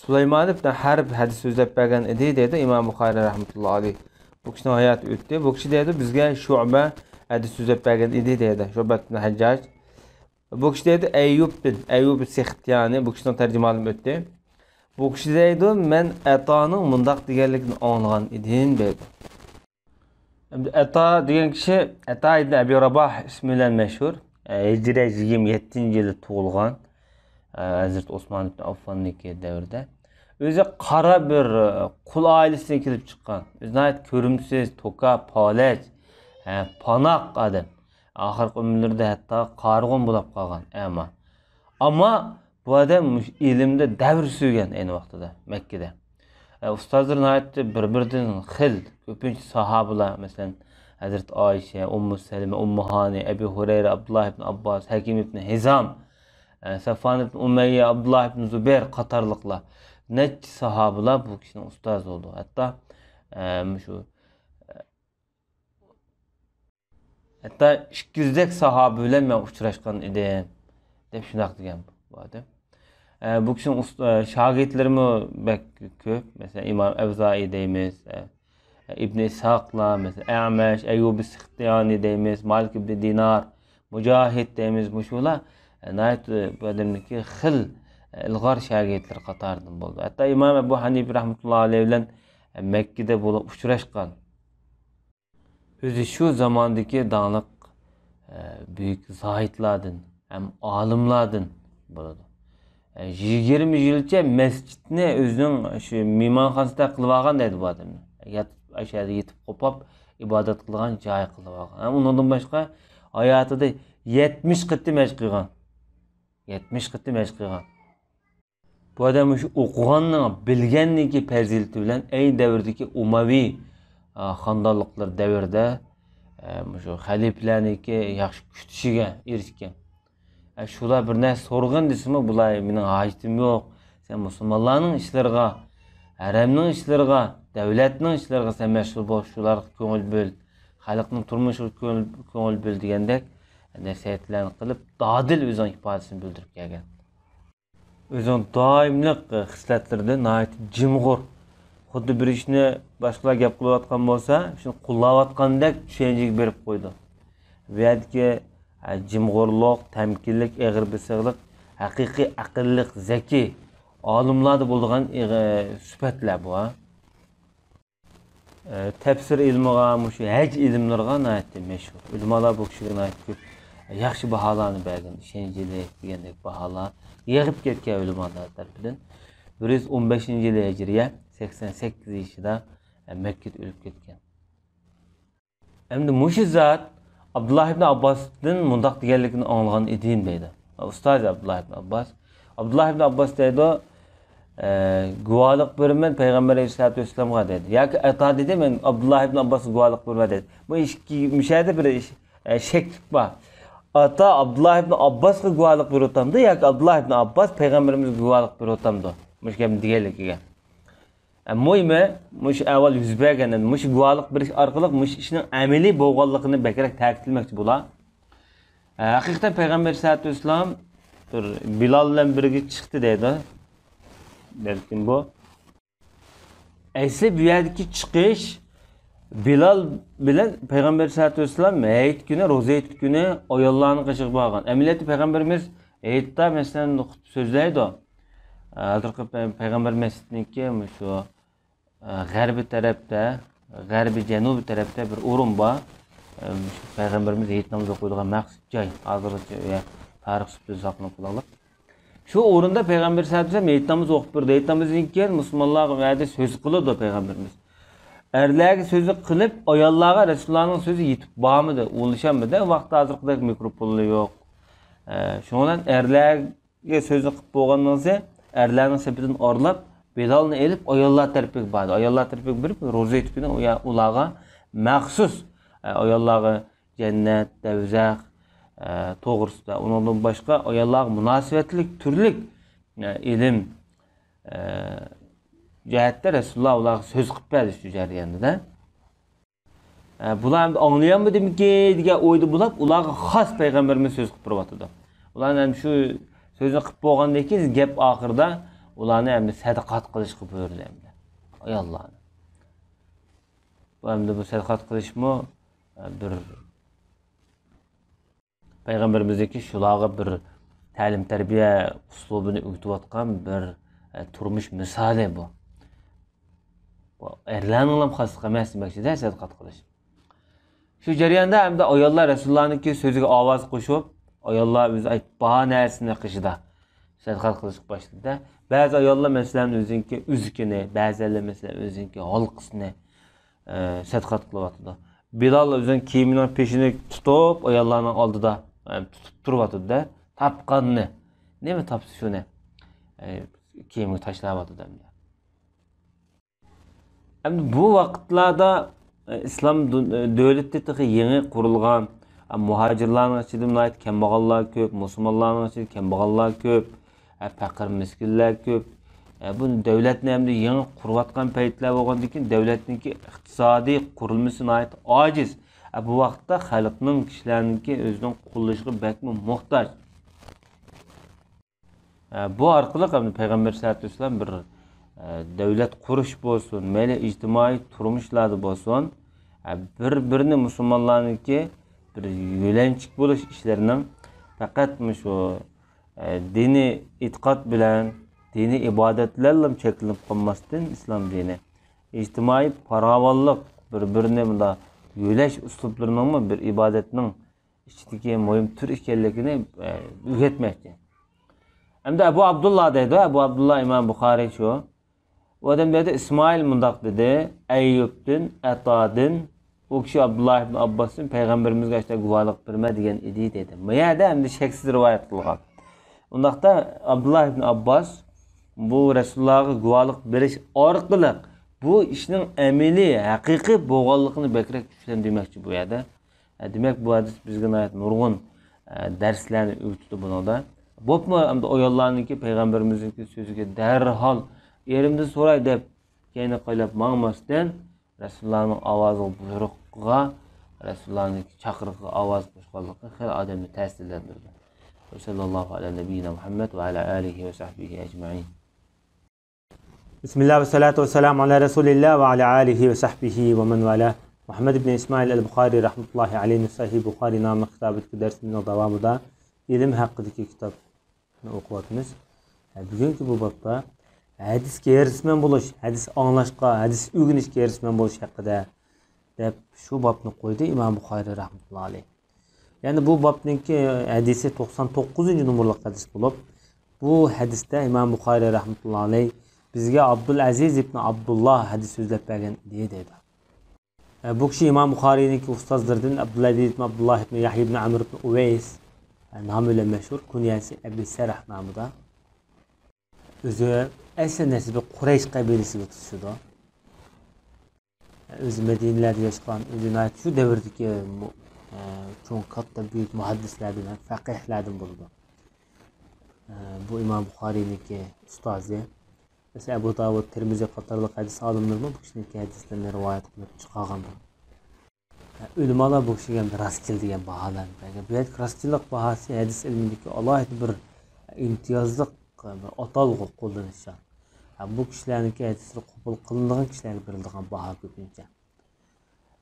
سۇلايمان ئىبن ھەرب ھەدىس سۆزلەپ بەرگەن ئىدى، دەيدۇ ئىمام بۇخارىي رەھمەتۇللا ئەلەيھ. بۇ كىشىنىڭ ھاياتى ئۆتتى. بۇ كىشى دەيدۇ، بىزگە شۇبە ھەدىس سۆزلەپ بەرگەن ئىدى، دەيدۇ. شۇبە ئىبن ھەججاج. بۇ كىشى دەيدۇ، ئەييۇب بىن، ئەييۇب سېختىيانى، بۇ كىشىنىڭ تەرجىمانىمۇ ئۆتتى. بۇ كىشى دەيدۇ، مەن ئەتانىڭ مۇنداق دېگەنلىكىنى ئاڭلىغان ئىدىم، دەيدۇ. ئەمدى ئەتا دېگەن كىشى ئەتا ئىبن ئەبى راباھ ئىسمى بىلەن مەشھۇر. ئە، ھىجرىي يىگىرمە يەتتىنچى يىلى تۇغۇلغان، ئە، ھەزرىتى ئوسمان ئىبن ئاففاننىڭكى دەۋرىدە. ئۆزى قارا بىر، ئە، قۇل ئائىلىسىدىن كېلىپ چىققان. ئۆزى ناھايىتى كۆرۈمسىز، توكا، پالەچ، ئە، پاناق ئادەم. ئاخىرقى ئۆمۈرلىرىدە ھەتتا قارىغۇم بولاپ قالغان، ئەما. ئەمما بۇ ئادەم مۇشۇ ئىلىمدە دەۋر سۈرگەن ئەينى ۋاقتىدا مەككىدە. ئە، ئۇستازلىرى ناھايىتى بىر-بىرىدىن خىل، كۆپىنچە ساھابىلار، مەسىلەن، ھەزرىتى ئائىشە، ئۇممۇ سەلىمە، ئۇممۇ ھانى، ئەبۇ ھۇرەيرە، ئابدۇللا ئىبن ئابباس، ھەكىم ئىبن ھىزام، ئە، سەفۋان ئىبن ئۇمەييە، ئابدۇللا ئىبن زۇبەير قاتارلىقلار نەچچە ساھابىلار بۇ كىشىنىڭ ئۇستازى بولدى. ھەتتا، ئە، مۇشۇ ھەتتا ئىككى يۈزدەك ساھابە بىلەن مەن ئۇچراشقان ئىدىم، دەپ شۇنداق دېگەن بۇ ئادەم. ئە، بۇ كىشىنىڭ ئۇست-، ئە، شاگىرتلىرىمۇ بەك كۆپ. مەسىلەن، ئىمام ئەۋزائىي دەيمىز، ئە، ئىبن ئىسھاقلار، مەسىلەن، ئەمەش، ئەييۇبى سىختىيانى دەيمىز، مالىك ئىبن دىنار، مۇجاھىد دەيمىز، مۇشۇلار، ئە، ناھايىتى بۇ ئادەمنىڭكى خىل، ئە، ئىلغار شاگىرتلىرى قاتارىدىن بولدى. ھەتتا ئىمام ئەبۇ ھەنىپە رەھمەتۇللا ئەلەيھ بىلەن، ئە، مەككىدە بولۇپ ئۇچراشقان. ئۆزى شۇ زاماندىكى داڭلىق، ئە، بۈيۈك زاھىدلاردىن ھەم ئالىملاردىن بولىدۇ. ئە، يىگىرمە يىلچە مەسچىتنى ئۆزىنىڭ شۇ مېھمانخانىسىدەك قىلىۋالغان دەيدۇ بۇ ئادەمنى. ياتىپ، ئاشۇ يەردە يېتىپ قوپاپ ئىبادەت قىلىدىغان جاي قىلىۋالغان. ھەم ئۇنىڭدىن باشقا ھاياتىدا يەتمىش قېتىم ھەج قىلغان. يەتمىش قېتىم ھەج قىلغان. بۇ ئادەم مۇشۇ ئوقۇغاننىڭ، بىلگەننىڭكى پەزىلىتى بىلەن ئەينى دەۋردىكى ئۇمەۋى، ئا، خاندانلىقلىرى دەۋرىدە، ئە، مۇشۇ خەلىپىلەرنىڭكى ياخشى كۈتۈشىگە ئېرىشكەن. ئە، شۇلار بىر نەرسە سورىغىن دېسىمۇ، بۇلار، «مېنىڭ ھاجىتىم يوق. سەن مۇسۇلمانلارنىڭ ئىشلىرىغا، ھەرەمنىڭ ئىشلىرىغا، دەۋلەتنىڭ ئىشلىرىغا سەن مەسئۇل بول، شۇلارغا كۆڭۈل بۆل، خەلقنىڭ تۇرمۇشىغا كۆڭۈل، كۆڭۈل بۆل» دېگەندەك نەسىھەتلەرنى قىلىپ، دادىل ئۆزىنىڭ ئىپادىسىنى بىلدۈرۈپ كەلگەن. ئۆزىنىڭ دائىملىق خىسلەتلىرىدە ناھايىتى جىمغۇر، خۇددى بىر ئىشنى باشقىلار گەپ قىلىۋاتقان بولسا، شۇنى قوللاۋاتقاندەك چۈشەنچىگە بېرىپ قويىدۇ. بۇ يەردىكى ھە، جىمغۇرلۇق، تەمكىنلىك، ئېغىر بېسىقلىق، ھەقىقىي ئەقىللىق، زەكىي، ئالىملاردا بولىدىغان ئېغ-، سۈپەتلەر بۇ، ھە. ئە، تەپسىر ئىلمىغا، مۇشۇ ھەج ئىلىملىرىغا ناھايىتى مەشھۇر. ئۆلىمالار بۇ كىشىگە ناھايىتى كۆپ ياخشى باھالارنى بەرگەن، ئىشەنچلىك دېگەندەك باھالار يېغىپ كەتكەن ئۆلىمالار تەرىپىدىن. بىر يۈز ئون بەشىنچى يىلى ھىجرىيە، سەكسەن سەككىز يېشىدا، ئە، مەككىدە ئۆلۈپ كەتكەن. ئەمدى مۇشۇ زات ئابدۇللا ئىبن ئابباستىن مۇنداق دېگەنلىكىنى ئاڭلىغان ئىدىم دەيدۇ. ئۇستازى ئابدۇللا ئىبن ئابباس. ئابدۇللا ئىبن ئابباس دەيدۇ، ئە، گۇۋاھلىق بېرىمەن پەيغەمبەر ئەلەيھىسسالاتۇ ۋەسسالامغا دەيدۇ. ياكى ئاتا دېدى، مەن ئابدۇللا ئىبن ئابباسقا گۇۋاھلىق بېرىمەن دەيدۇ. بۇ ئىككى مۇشۇ يەردە بىر ئىش، ئە، شەكلىك بار. ئاتا ئابدۇللا ئىبن ئابباسقا گۇۋاھلىق بېرىۋاتامدۇ ياكى ئابدۇللا ئىبن ئابباس پەيغەمبىرىمىزگە گۇۋاھلىق بېرىۋاتامدۇ؟ مۇشۇ گەپنى دېگەنلىكىگە. ئە، مۇھىمى، مۇشۇ ئەھۋال يۈز بەرگەن، مۇشۇ گۇۋاھلىق بېرىش ئارقىلىق مۇشۇ ئىشنىڭ ئەمەلىي بولغانلىقىنى بەكرەك تەكىتلىمەكچى بۇلار. ئە، ھەقىقەتەن پەيغەمبەر ئەلەيھىسسالاتۇ ۋەسسالام بىر بىلال بىلەن بىرگە چىقتى دەيدۇ. بەلكىم بۇ. ئەسلى بۇ يەردىكى چىقىش بىلال بىلەن پەيغەمبەر ئەلەيھىسسالاتۇ ۋەسسالام ھېيت كۈنى، روزا ھېيت كۈنى ئاياللارنىڭ قېشىغا بارغان. ئەمەلىيەتتە پەيغەمبىرىمىز ھېيتتا، مەسىلەن، خۇتبە سۆزلەيدۇ. ھازىرقى پەي-، پەيغەمبەر مەسچىتىنىڭكى مۇشۇ، ئە، غەربىي تەرەپتە، غەربىي جەنۇبىي تەرەپتە بىر ئورۇن بار. ئە، مۇشۇ پەيغەمبىرىمىز ھېيت نامىزى ئوقۇيدىغان مەخسۇس جاي. ھازىرغىچە ئۇ يەر تارىخ سۈپىتىدە ساقلىنىپ قالغانلىق. شۇ ئورۇندا پەيغەمبەر سەللەللاھۇ ئەلەيھى ۋەسەللەم ھېيت نامىزى ئوقۇپ بېرىدۇ. ھېيت نامىزىدىن كېيىن مۇسۇلمانلارغا ئۇ يەردە سۆز قىلىدۇ پەيغەمبىرىمىز. ئەرلەرگە سۆزنى قىلىپ، ئاياللارغا رەسۇلۇللانىڭ سۆزى يېتىپ بارمىدى، ئۇلىشالمىدى. ئۇ ۋاقىتتا ھازىرقىدەك مىكروفونلار يوق. ئە، شۇنىڭ بىلەن ئەرلەرگە سۆزنى قىلىپ بولغاندىن كېيىن، ئەرلەرنىڭ سېپىدىن ئايرىلىپ، بىلالنى ئېلىپ، ئاياللار تەرىپىگە باردى. ئاياللار تەرىپىگە بېرىپ، روزا ھېيت كۈنى ئۇ يا-، ئۇلارغا مەخسۇس، ئە، ئاياللارغا جەننەت، دەۋزەخ، ئە، توغرىسىدا، ئۇنىڭدىن باشقا ئاياللارغا مۇناسىۋەتلىك تۈرلۈك، ئە، ئىلىم، ئە، جەھەتتە رەسۇلۇللا ئۇلارغا سۆز قىلىپ بەردى شۇ جەرياندا. ئە، بۇلار ئەمدى ئاڭلىيالمىدىمىكىن دېگەن ئويدا بولۇپ، ئۇلارغا خاس پەيغەمبىرىمىز سۆز قىلىپ بېرىۋاتىدۇ. ئۇلار ئەمدى شۇ سۆزنى قىلىپ بولغاندىن كېيىن، گەپ ئاخىرىدا ئۇلارنى ئەمدى سەدىقات قىلىشقا بۇيرۇدى ئەمدى. ئاياللارنى. بۇ ئەمدى بۇ سەدىقات قىلىشمۇ، ئە، بىر پەيغەمبىرىمىزنىڭكى شۇلارغا بىر تەلىم-تەربىيە ئۇسلۇبىنى ئۆگىتىۋاتقان بىر، ئە، تۇرمۇش مىسالى بۇ. بۇ ئەرلەرنىڭلا خاسلىقى ئەمەس دېمەكچىدە سەدىقات قىلىش. شۇ جەرياندا ئەمدى ئاياللار رەسۇلۇللانىڭكى سۆزىگە ئاۋاز قوشۇپ، ئاياللار ئۆزى ئېيتىپ بار نەرسىنى قېشىدا سەدىقات قىلىشقا باشلىدى. بەزى ئاياللار، مەسىلەن، ئۆزىنىڭكى ئۈزۈكىنى، بەزىلەر، مەسىلەن، ئۆزىنىڭكى ھالقىسىنى، ئە، سەدىقات قىلىۋاتىدۇ. بىلال ئۆزىنىڭ كىيىمىنىڭ پېشىنى تۇتۇپ، ئاياللارنىڭ ئالدىدا، ئە، تۇتۇپ تۇرۇۋاتىدۇ-دە، تاپقاننى. نېمە تاپسا شۇنى، ئە، كىيىمگە تاشلاۋاتىدۇ ئەمدى. ئەمدى بۇ ۋاقىتلاردا، ئە، ئىسلام دۇ-، دۆلىتى تېخى يېڭى قۇرۇلغان، ئە، مۇھاجىرلارنىڭ ئىچىدە ناھايىتى كەمبەغاللار كۆپ، مۇسۇلمانلارنىڭ ئىچىدە كەمبەغاللار كۆپ، ئە، پەقىر مىسكىنلار كۆپ. ئە، بۇ دۆلەتنى ئەمدى يېڭى قۇرۇۋاتقان پەيتلەر بولغاندىن كېيىن، دۆلەتنىڭكى ئىقتىسادىي قۇرۇلمىسى ناھايىتى ئاجىز. ئە، بۇ ۋاقىتتا خەلقنىڭ، كىشىلەرنىڭكى ئۆزىنىڭ قوللىشىغا بەكمۇ موھتاج. ئە، بۇ ئارقىلىق ئەمدى پەيغەمبەر سەللەللاھۇ ئەلەيھى ۋەسەللەم بىر، ئە، دۆلەت قۇرۇش بولسۇن، مەيلى ئىجتىمائىي تۇرمۇشلاردا بولسۇن، ئە، بىر-بىرىنى مۇسۇلمانلارنىڭكى بىر يۆلەنچۈك بولۇش ئىشلىرىنىڭ پەقەت مۇشۇ، ئە، دىنىي ئېتىقاد بىلەن، دىنىي ئىبادەت بىلەنلا چەكلىنىپ قالماستىن، ئىسلام دىنى ئىجتىمائىي پاراۋانلىق، بىر-بىرىنى مۇنداق يۆلەش ئۇسلۇبلىرىنىڭمۇ بىر ئىبادەتنىڭ ئىچىدىكى مۇھىم تۈر ئىكەنلىكىنى، ئە، ئۆگەتمەكچى. ئەمدى ئەبۇ ئابدۇللا دەيدۇ، ئەبۇ ئابدۇللا ئىمام بۇخارىي شۇ. ئۇ ئادەم دەيدۇ، ئىسمائىل مۇنداق دېدى، ئەييۇبتىن، ئەتادىن، ئۇ كىشى ئابدۇللا ئىبن ئابباستىن پەيغەمبىرىمىزگە ئاشۇنداق گۇۋاھلىق بېرىمەن دېگەن ئىدى دېدى. بۇ يەردە ئەمدى شەكسىز رىۋايەت قىلغان. ئۇنداقتا ئابدۇللا ئىبن ئابباس بۇ رەسۇلۇللاغا گۇۋاھلىق بېرىش ئارقىلىق بۇ ئىشنىڭ ئەمەلىي، ھەقىقىي بولغانلىقىنى بەكرەك چۈشەندۈرمەكچى بۇ يەردە. ئە، دېمەك، بۇ ھەدىس بىزگە ناھايىتى نۇرغۇن، ئە، دەرسلەرنى ئۆگىتىدۇ بۇنىڭدا. بولۇپمۇ ئەمدى ئاياللارنىڭكى پەيغەمبىرىمىزنىڭكى سۆزىگە دەرھال ئېرىمدىن سوراي دەپ كەينىگە قايلاپ ماڭماستىن، رەسۇلۇللانىڭ ئاۋازىغا، بۇيرۇقىغا، رەسۇلۇللانىڭ چاقىرىقىغا ئاۋاز قوشقانلىقى خېلى ئادەمنى تەسىرلەندۈرىدۇ. ۋەسەللاللاھۇ ئەلا نەبىييىنا مۇھەممەد ۋە ئەلا ئالىھى ۋە سەھبىھى ئەجمەئىن. بسم الله والصلاة والسلام على رسول الله وعلى آله وصحبه ومن والاه. مۇھەممەد ئىبن ئىسمائىل ئەل بۇخارىي رەھمەتۇللاھى ئەلەيھنىڭ سەھىھ بۇخارىي ناملىق كىتابىدىكى دەرسىمىزنىڭ داۋامىدا ئىلىم ھەققىدىكى كىتابنى ئوقۇۋاتىمىز. بۈگۈنكى بۇ بابتا ھەدىسكە ھېرىسمەن بولۇش، ھەدىس ئاڭلاشقا، ھەدىس ئۆگىنىشكە ھېرىسمەن بولۇش ھەققىدە دەپ شۇ بابنى قويدى ئىمام بۇخارىي رەھمەتۇللاھى ئەلەيھ. يەنى بۇ بابنىڭكى ھەدىسى توقسان توققۇزىنچى نومۇرلۇق ھەدىس بولۇپ، بۇ ھەدىستە ئىمام بۇخارىي رەھمەتۇللاھى ئەلەيھ بىزگە ئابدۇلئەزىز ئىبن ئابدۇللا ھەدىس سۆزلەپ بەرگەن ئىدى دەيدۇ. بۇ كىشى ئىمام بۇخارىينىڭكى ئۇستازلىرىدىن ئابدۇلئەزىز ئىبن ئابدۇللا ئىبن يەھيا ئىبن ئەمر ئىبن ئۇۋەيس، نامى بىلەن مەشھۇر، كۇنيەسى ئەبى سەرھ نامىدا. ئۆزى ئەسلى نەسىبى قۇرەيش قەبىلىسىگە تۇتىشىدۇ. ئۆزى مەدىنىلەردە ياشىغان، ئۆزى ناھايىتى شۇ دەۋردىكى مۇ-، ئە، چوڭ، كاتتا، بۈيۈك مۇھەددىسلەردىن ھەم فەقىھلەردىن بولىدۇ. ئە، بۇ ئىمام بۇخارىينىڭكى ئۇستازى. مەسىلەن، ئەبۇ داۋۇد، تىرمىزى قاتارلىق ھەدىس ئالىملىرىمۇ بۇ كىشىنىڭكى ھەدىسلىرىنى رىۋايەت قىلىپ چىقارغاندا، ئۆلىمالار بۇ كىشىگە ھەم راستچىل دېگەن باھالارنى بەرگەن. بۇ يەردىكى راستچىللىق باھاسى ھەدىس ئىلمىدىكى ئالاھىدە بىر ئىمتىيازلىق بىر ئاتالغۇ، قوللىنىشچان. بۇ كىشىلەرنىڭكى ھەدىسلىرى قوبۇل قىلىنىدىغان كىشىلەرگە بېرىلىدىغان باھا كۆپىنچە.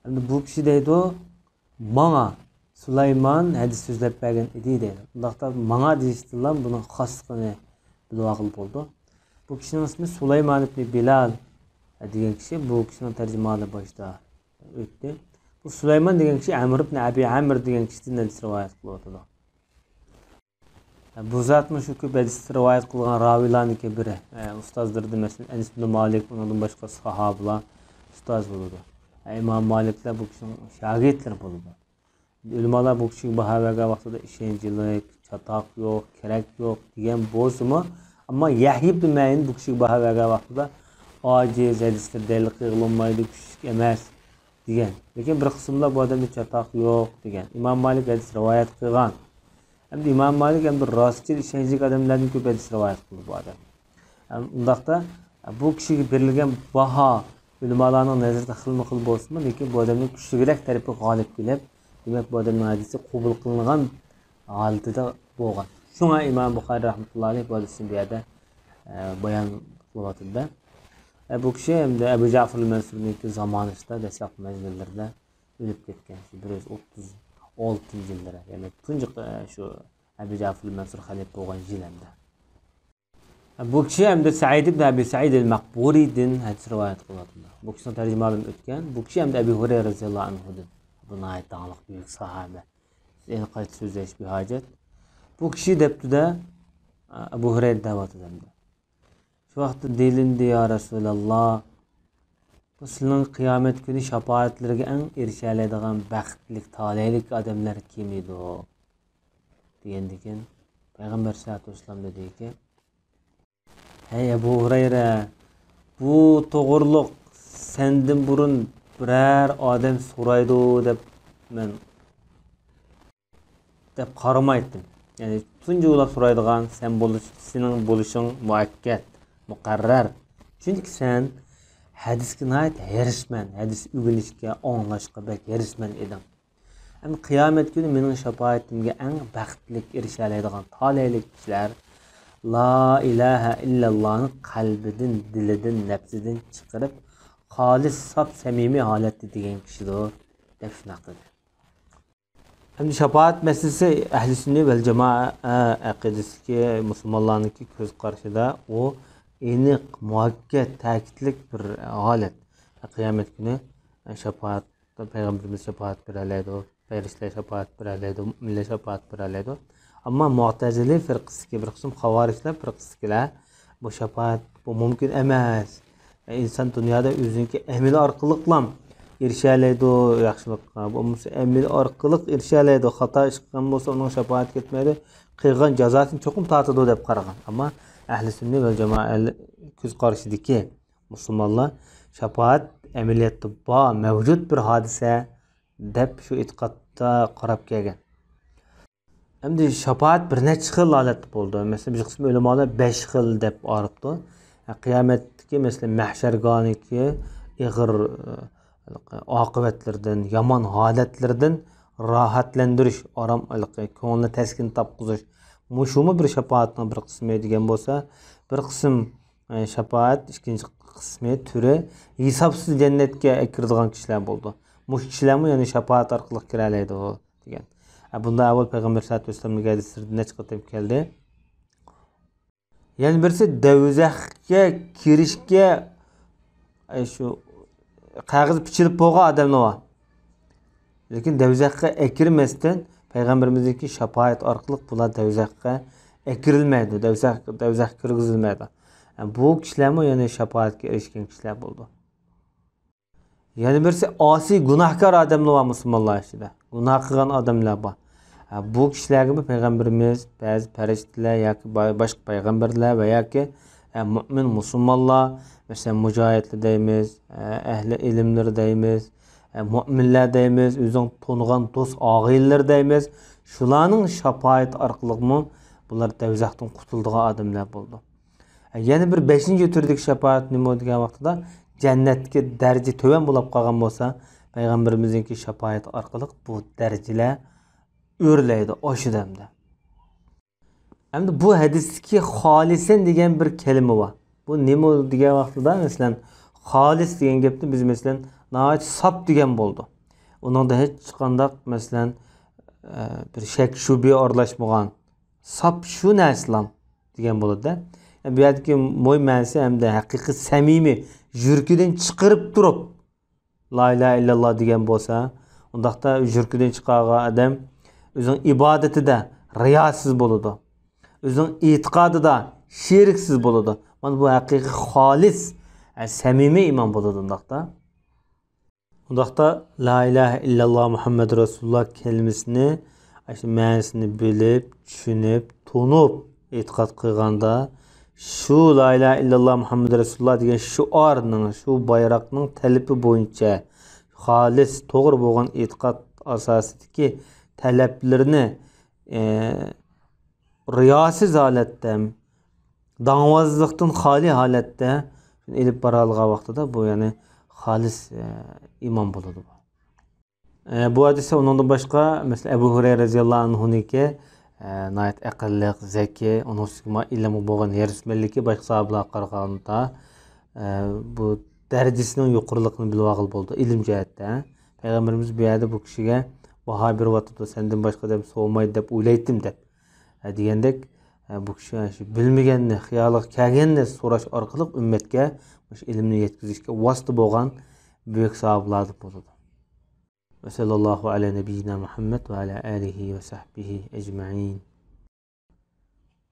ئەمدى بۇ كىشى دەيدۇ، ماڭا سۇلايمان ھەدىس سۆزلەپ بەرگەن ئىدى دەيدۇ. ئۇنداقتا ماڭا دېيىشتىنلا بۇنىڭ خاسلىقىنى بىلىۋالغىلى بولىدۇ. بۇ كىشىنىڭ ئىسمى سۇلايمان ئىبنى بىلال دېگەن كىشى. بۇ كىشىنىڭ تەرجىمىھالى باشتا ئۆتتى. بۇ سۇلايمان دېگەن كىشى ئەمر ئىبنى ئەبى ئەمر دېگەن كىشىدىن ھەدىس رىۋايەت قىلىۋاتىدۇ. بۇ زاتمۇ شۇ كۆپ ھەدىس رىۋايەت قىلغان راۋىيلارنىڭكى بىرى. ئۇستازلىرىدىن، مەسىلەن، ئەنەس ئىبنى مالىك، ئۇنىڭدىن باشقا ساھابىلار ئۇستاز بولىدۇ. ئىمام مالىكلار بۇ كىشىنىڭ شاگىرتلىرى بولىدۇ. ئۆلىمالار بۇ كىشىگە باھا بەرگەن ۋاقتىدا ئىشەنچلىك، چاتاق يوق، كېرەك يوق دېگەن بولسىمۇ، ئەمما يەھيا ئىبنى مەئىن بۇ كىشىگە باھا بەرگەن ۋاقتىدا ئاجىز، ھەدىسلىرى دەلىل قىلغىلى بولمايدۇ، كۈچلۈك ئەمەس دېگەن. لېكىن بىر قىسىملار بۇ ئادەمدە چاتاق يوق دېگەن. ئىمام مالىك ھەدىس رىۋايەت قىلغان. ئەمدى ئىمام مالىك ھەم بىر راستچىل، ئىشەنچلىك ئادەملەردىن كۆپ ھەدىس رىۋايەت قىلدى بۇ ئادەم. ھەم ئۇنداقتا بۇ كىشىگە بېرىلگەن باھا ئۆلىمالارنىڭ نەزىرىدە خىلمۇ خىل بولسىمۇ، لېكىن بۇ ئادەمنىڭ كۈچلۈكرەك تەرىپى غالىب كېلىپ، دېمەك، بۇ ئادەمنىڭ ھەدىسى قوبۇل قىلىنغان ھالىتىدە بولغان. شۇڭا ئىمام بۇخارىي رەھمەتۇللاھى ئەلەيھ بۇ ھەدىسنى بۇ يەردە، ئە، بايان قىلىۋاتىدۇ-دە. ئە، بۇ كىشى ھەمدە ئەبۇ جەفىر مەنسۇرنىڭكى زامانىسىدا دەسلەپكى مەزگىللىرىدە ئۆلۈپ كەتكەن. شۇ بىر يۈز ئوتتۇز ئالتىنچى يىللىرى، يەنى تۇنجى، ئە، شۇ ئەبۇ جەفىر مەنسۇر خەلىپە بولغان يىل ھەمدە. بۇ كىشى ھەمدە سەئىد ئىبن ئەبى سەئىد ئەل مەقبۇرىدىن ھەدىس رىۋايەت قىلىۋاتىدۇ. بۇ كىشىنىڭ تەرجىمىھالىمۇ ئۆتكەن. بۇ كىشى ھەمدە ئەبى ھۇرەيرە رەزىياللاھۇ ئەنھۇدىن. بۇ ناھايىتى داڭلىق بۈيۈك ساھابە. ئېنى قايتا سۆزلەش بىھاجەت. بۇ كىشى دەپتۇ-دە، ئەبۇ ھۇرەيرە دەۋاتىدۇ ئەمدى. شۇ ۋاقىتتا دېيىلىندى، يا رەسۇلاللا، بۇ سىلىنىڭ قىيامەت كۈنى شاپائەتلىرىگە ئەڭ ئېرىشەلەيدىغان بەختلىك، تالەيلىك ئادەملەر كىم ئىدۇ؟ دېگەندىكىن، پەيغەمبەر سەللەللاھۇ ئەلەيھى ۋەسەللەم دېدىكى، ھەي ئەبۇ ھۇرەيرە، بۇ توغرۇلۇق سەندىن بۇرۇن بىرەر ئادەم سورايدۇ دەپ مەن، دەپ قارىمايتتىم. يەنى تۇنجى بولاپ سورايدىغان سەن بولۇش، سېنىڭ بولۇشۇڭ مۇئەككەد، مۇقەررەر. چۈنكى سەن ھەدىسكە ناھايىتى ھېرىسمەن، ھەدىس ئۆگىنىشكە، ئاڭلاشقا بەك ھېرىسمەن ئىدىڭ. ئەمما قىيامەت كۈنى مېنىڭ شاپائىتىمگە ئەڭ بەختلىك ئېرىشەلەيدىغان، تالەيلىك كىشىلەر لا ئىلاھە ئىللاللانى قەلبىدىن، دىلىدىن، نەپسىدىن چىقىرىپ، خالىس، ساپ، سەمىمىي ھالەتتە دېگەن كىشىدۇر، دەپ شۇنداق دېدى. ئەمدى شاپائەت مەسىلىسى ئەھلى سۈننە ۋەل جامائە ئەقىدىسىدىكى مۇسۇلمانلارنىڭكى كۆز قارىشىدا ئۇ ئېنىق، مۇئەككەد، تەكىتلىك بىر ھالەت. قىيامەت كۈنى شاپائەت، پەيغەمبىرىمىز شاپائەت بېرەلەيدۇ، پەرىشتىلەر شاپائەت بېرەلەيدۇ، مۆمىنلەر شاپائەت بېرەلەيدۇ. ئەمما مۇئتەزىلە فىرقىسىدىكى بىر قىسىم، خاۋارىجلار فىرقىسىدىكىلەر بۇ شاپائەت، بۇ مۇمكىن ئەمەس. ئىنسان دۇنيادا ئۆزىنىڭكى ئەمىلى ئارقىلىقلا ئېرىشەلەيدۇ ياخشىلىققا، بولمىسا ئەمىلى ئارقىلىق ئېرىشەلەيدۇ. خاتا ئىش قىلغان بولسا ئۇنىڭ شاپائىتى كەتمەيدۇ، قىلغان جازاسىنى چوقۇم تارتىدۇ دەپ قارىغان. ئەمما ئەھلى سۈننە ۋەل جامائە كۆز قارىشىدىكى مۇسۇلمانلار شاپائەت ئەمەلىيەتتە بار، مەۋجۇت بىر ھادىسە دەپ شۇ ئېتىقادتا قاراپ كەلگەن. ئەمدى شاپائەت بىر نەچچە خىل ھالەتتە بولىدۇ. مەسىلەن، بىر قىسىم ئۆلىمالار بەش خىل دەپ ئايرىپتۇ. قىيامەتتىكى، مەسىلەن، مەھشەرگاھنىڭكى ئېغىر، ئە، ئاقىۋەتلىرىدىن، يامان ھالەتلىرىدىن راھەتلەندۈرۈش، ئارام، كۆڭلىنى تەسكىن تاپقۇزۇش. مۇشۇمۇ بىر شاپائەتنىڭ بىر قىسمى دېگەن بولسا، بىر قىسىم ئە، شاپائەت ئىككىنچى قىسمى، تۈرى ھېسابسىز جەننەتكە ئەكىرىدىغان كىشىلەر بولىدۇ. مۇشۇ كىشىلەرمۇ يەنى شاپائەت ئارقىلىق كىرەلەيدۇ دېگەن. ئە، بۇنداق ئەۋۋەل پەيغەمبەر سەللەللاھۇ ئەلەيھى ۋەسەللەمنىڭ ھەدىسلىرىدە نەچچە قېتىم كەلدى. يەنە بىرسى، دەۋزەخكە كىرىشكە، ئەي، شۇ قەغىزى پىچىلىپ بولغان ئادەملەر بار. لېكىن دەۋزەخكە ئەكىرمەستىن، پەيغەمبىرىمىزنىڭكى شاپائەت ئارقىلىق بۇلار دەۋزەخكە ئەكىرىلمەيدۇ، دەۋزەخ، دەۋزەخكە كىرگۈزۈلمەيدۇ. بۇ كىشىلەرمۇ يەنى شاپائەتكە ئېرىشكەن كىشىلەر بولىدۇ. يەنە بىرسى، ئاسىي، گۇناھكار ئادەملەر بار مۇسۇلمانلار ئىچىدە. گۇناھ قىلغان ئادەملەر بار. ھە، بۇ كىشىلەرگىمۇ پەيغەمبىرىمىز، بەزى پەرىشتىلەر ياكى با-، باشقا پەيغەمبەرلەر ۋە ياكى، ھە، مۇئمىن مۇسۇلمانلار، مەسىلەن، مۇجاھىدلار دەيمىز، ھە، ئەھلى ئىلىملىرى دەيمىز، ھە، مۇئمىنلەر دەيمىز، ئۆزىنىڭ تونۇغان دوست ئاغىنىلىرى دەيمىز. شۇلارنىڭ شاپائىتى ئارقىلىقمۇ بۇلار دەۋزەختىن قۇتۇلىدىغان ئادەملەر بولىدۇ. يەنە بىر بەشىنچى تۈردىكى شاپائەت نېمە دېگەن ۋاقتىدا، جەننەتتىكى دەرىجە تۆۋەن بولاپ قالغان بولسا، پەيغەمبىرىمىزنىڭكى شاپائىتى ئارقىلىق بۇ دەرىجىلەر ئۆرلەيدۇ، ئاشىدۇ ئەمدى. ئەمدى بۇ ھەدىستىكى خالىسەن دېگەن بىر كەلىمە بار. بۇ نېمە دېگەن ۋاقتىدا، مەسىلەن، خالىس دېگەن گەپنى بىز، مەسىلەن، ناھايىتى ساپ دېگەن بولىدۇ. ئۇنىڭدا ھېچقانداق، مەسىلەن، ئە، بىر شەك شۈبھە ئارىلاشمىغان، ساپ شۇ نەرسىلام دېگەن بولىدۇ-دە. بۇ يەردىكى مۇھىم مەنىسى ھەمدە ھەقىقىي سەمىمىي، يۈرىكىدىن چىقىرىپ تۇرۇپ، لا ئىلاھە ئىللاللا دېگەن بولسا، ئۇنداقتا يۈرىكىدىن چىقارغان ئادەم ئۆزىنىڭ ئىبادىتىدە رىياسىز بولىدۇ. ئۆزىنىڭ ئېتىقادىدا شېرىكسىز بولىدۇ. مانا بۇ ھەقىقىي خالىس، ئە، سەمىمىي ئىمان بولىدۇ ئۇنداقتا. ئۇنداقتا لا ئىلاھە ئىللاللا مۇھەممەد رەسۇلۇللا كەلىمىسىنى، ئاشۇ مەنىسىنى بىلىپ، چۈشىنىپ، تونۇپ، ئېتىقاد قىلغاندا، شۇ لا ئىلاھە ئىللاللا مۇھەممەد رەسۇلۇللا دېگەن شوئارنىڭ، شۇ بايراقنىڭ تەلىپى بويىچە خالىس، توغرا بولغان ئېتىقاد ئاساسىدىكى تەلەپلىرىنى، ئە، رىياسىز ھالەتتە، داڭۋازلىقتىن خالىي ھالەتتە ئېلىپ بارالىغان ۋاقتىدا بۇ، يەنى، خالىس، ئە، ئىمان بولىدۇ. ئە، بۇ ھەدىستە ئۇنىڭدىن باشقا، مەسىلەن، ئەبۇ ھۇرەيرە رەزىياللاھۇ ئەنھۇنىڭكى، ئە، ناھايىتى ئەقىللىق، زەكىي، ئۇنىڭ ئۈستىگە ما ئىلىمغا بولغان ھېرىسمەنلىكى باشقا ساھابىلارغا قارىغاندا، ئە، بۇ دەرىجىسىنىڭ يۇقىرىلىقىنى بىلىۋالغىلى بولىدۇ، ئىلىم جەھەتتە. پەيغەمبىرىمىز بۇ يەردە بۇ كىشىگە باھا بېرىۋاتىدۇ، سەندىن باشقا ئادەم سورىمايدۇ دەپ ئويلايتتىم دەپ. ھە، دېگەندەك، ھە، بۇ كىشى شۇ بىلمىگەننى، خىيالىغا كەلگەننى سوراش ئارقىلىق ئۈممەتكە مۇشۇ ئىلىمنى يەتكۈزۈشكە ۋاسىتە بولغان بۈيۈك ساھابىلاردىن بولىدۇ. ۋەسەللاللاھۇ ئەلە نەبىييىنا مۇھەممەد ۋە ئەلە ئالىھى ۋە سەھبىھى ئەجمەئىن.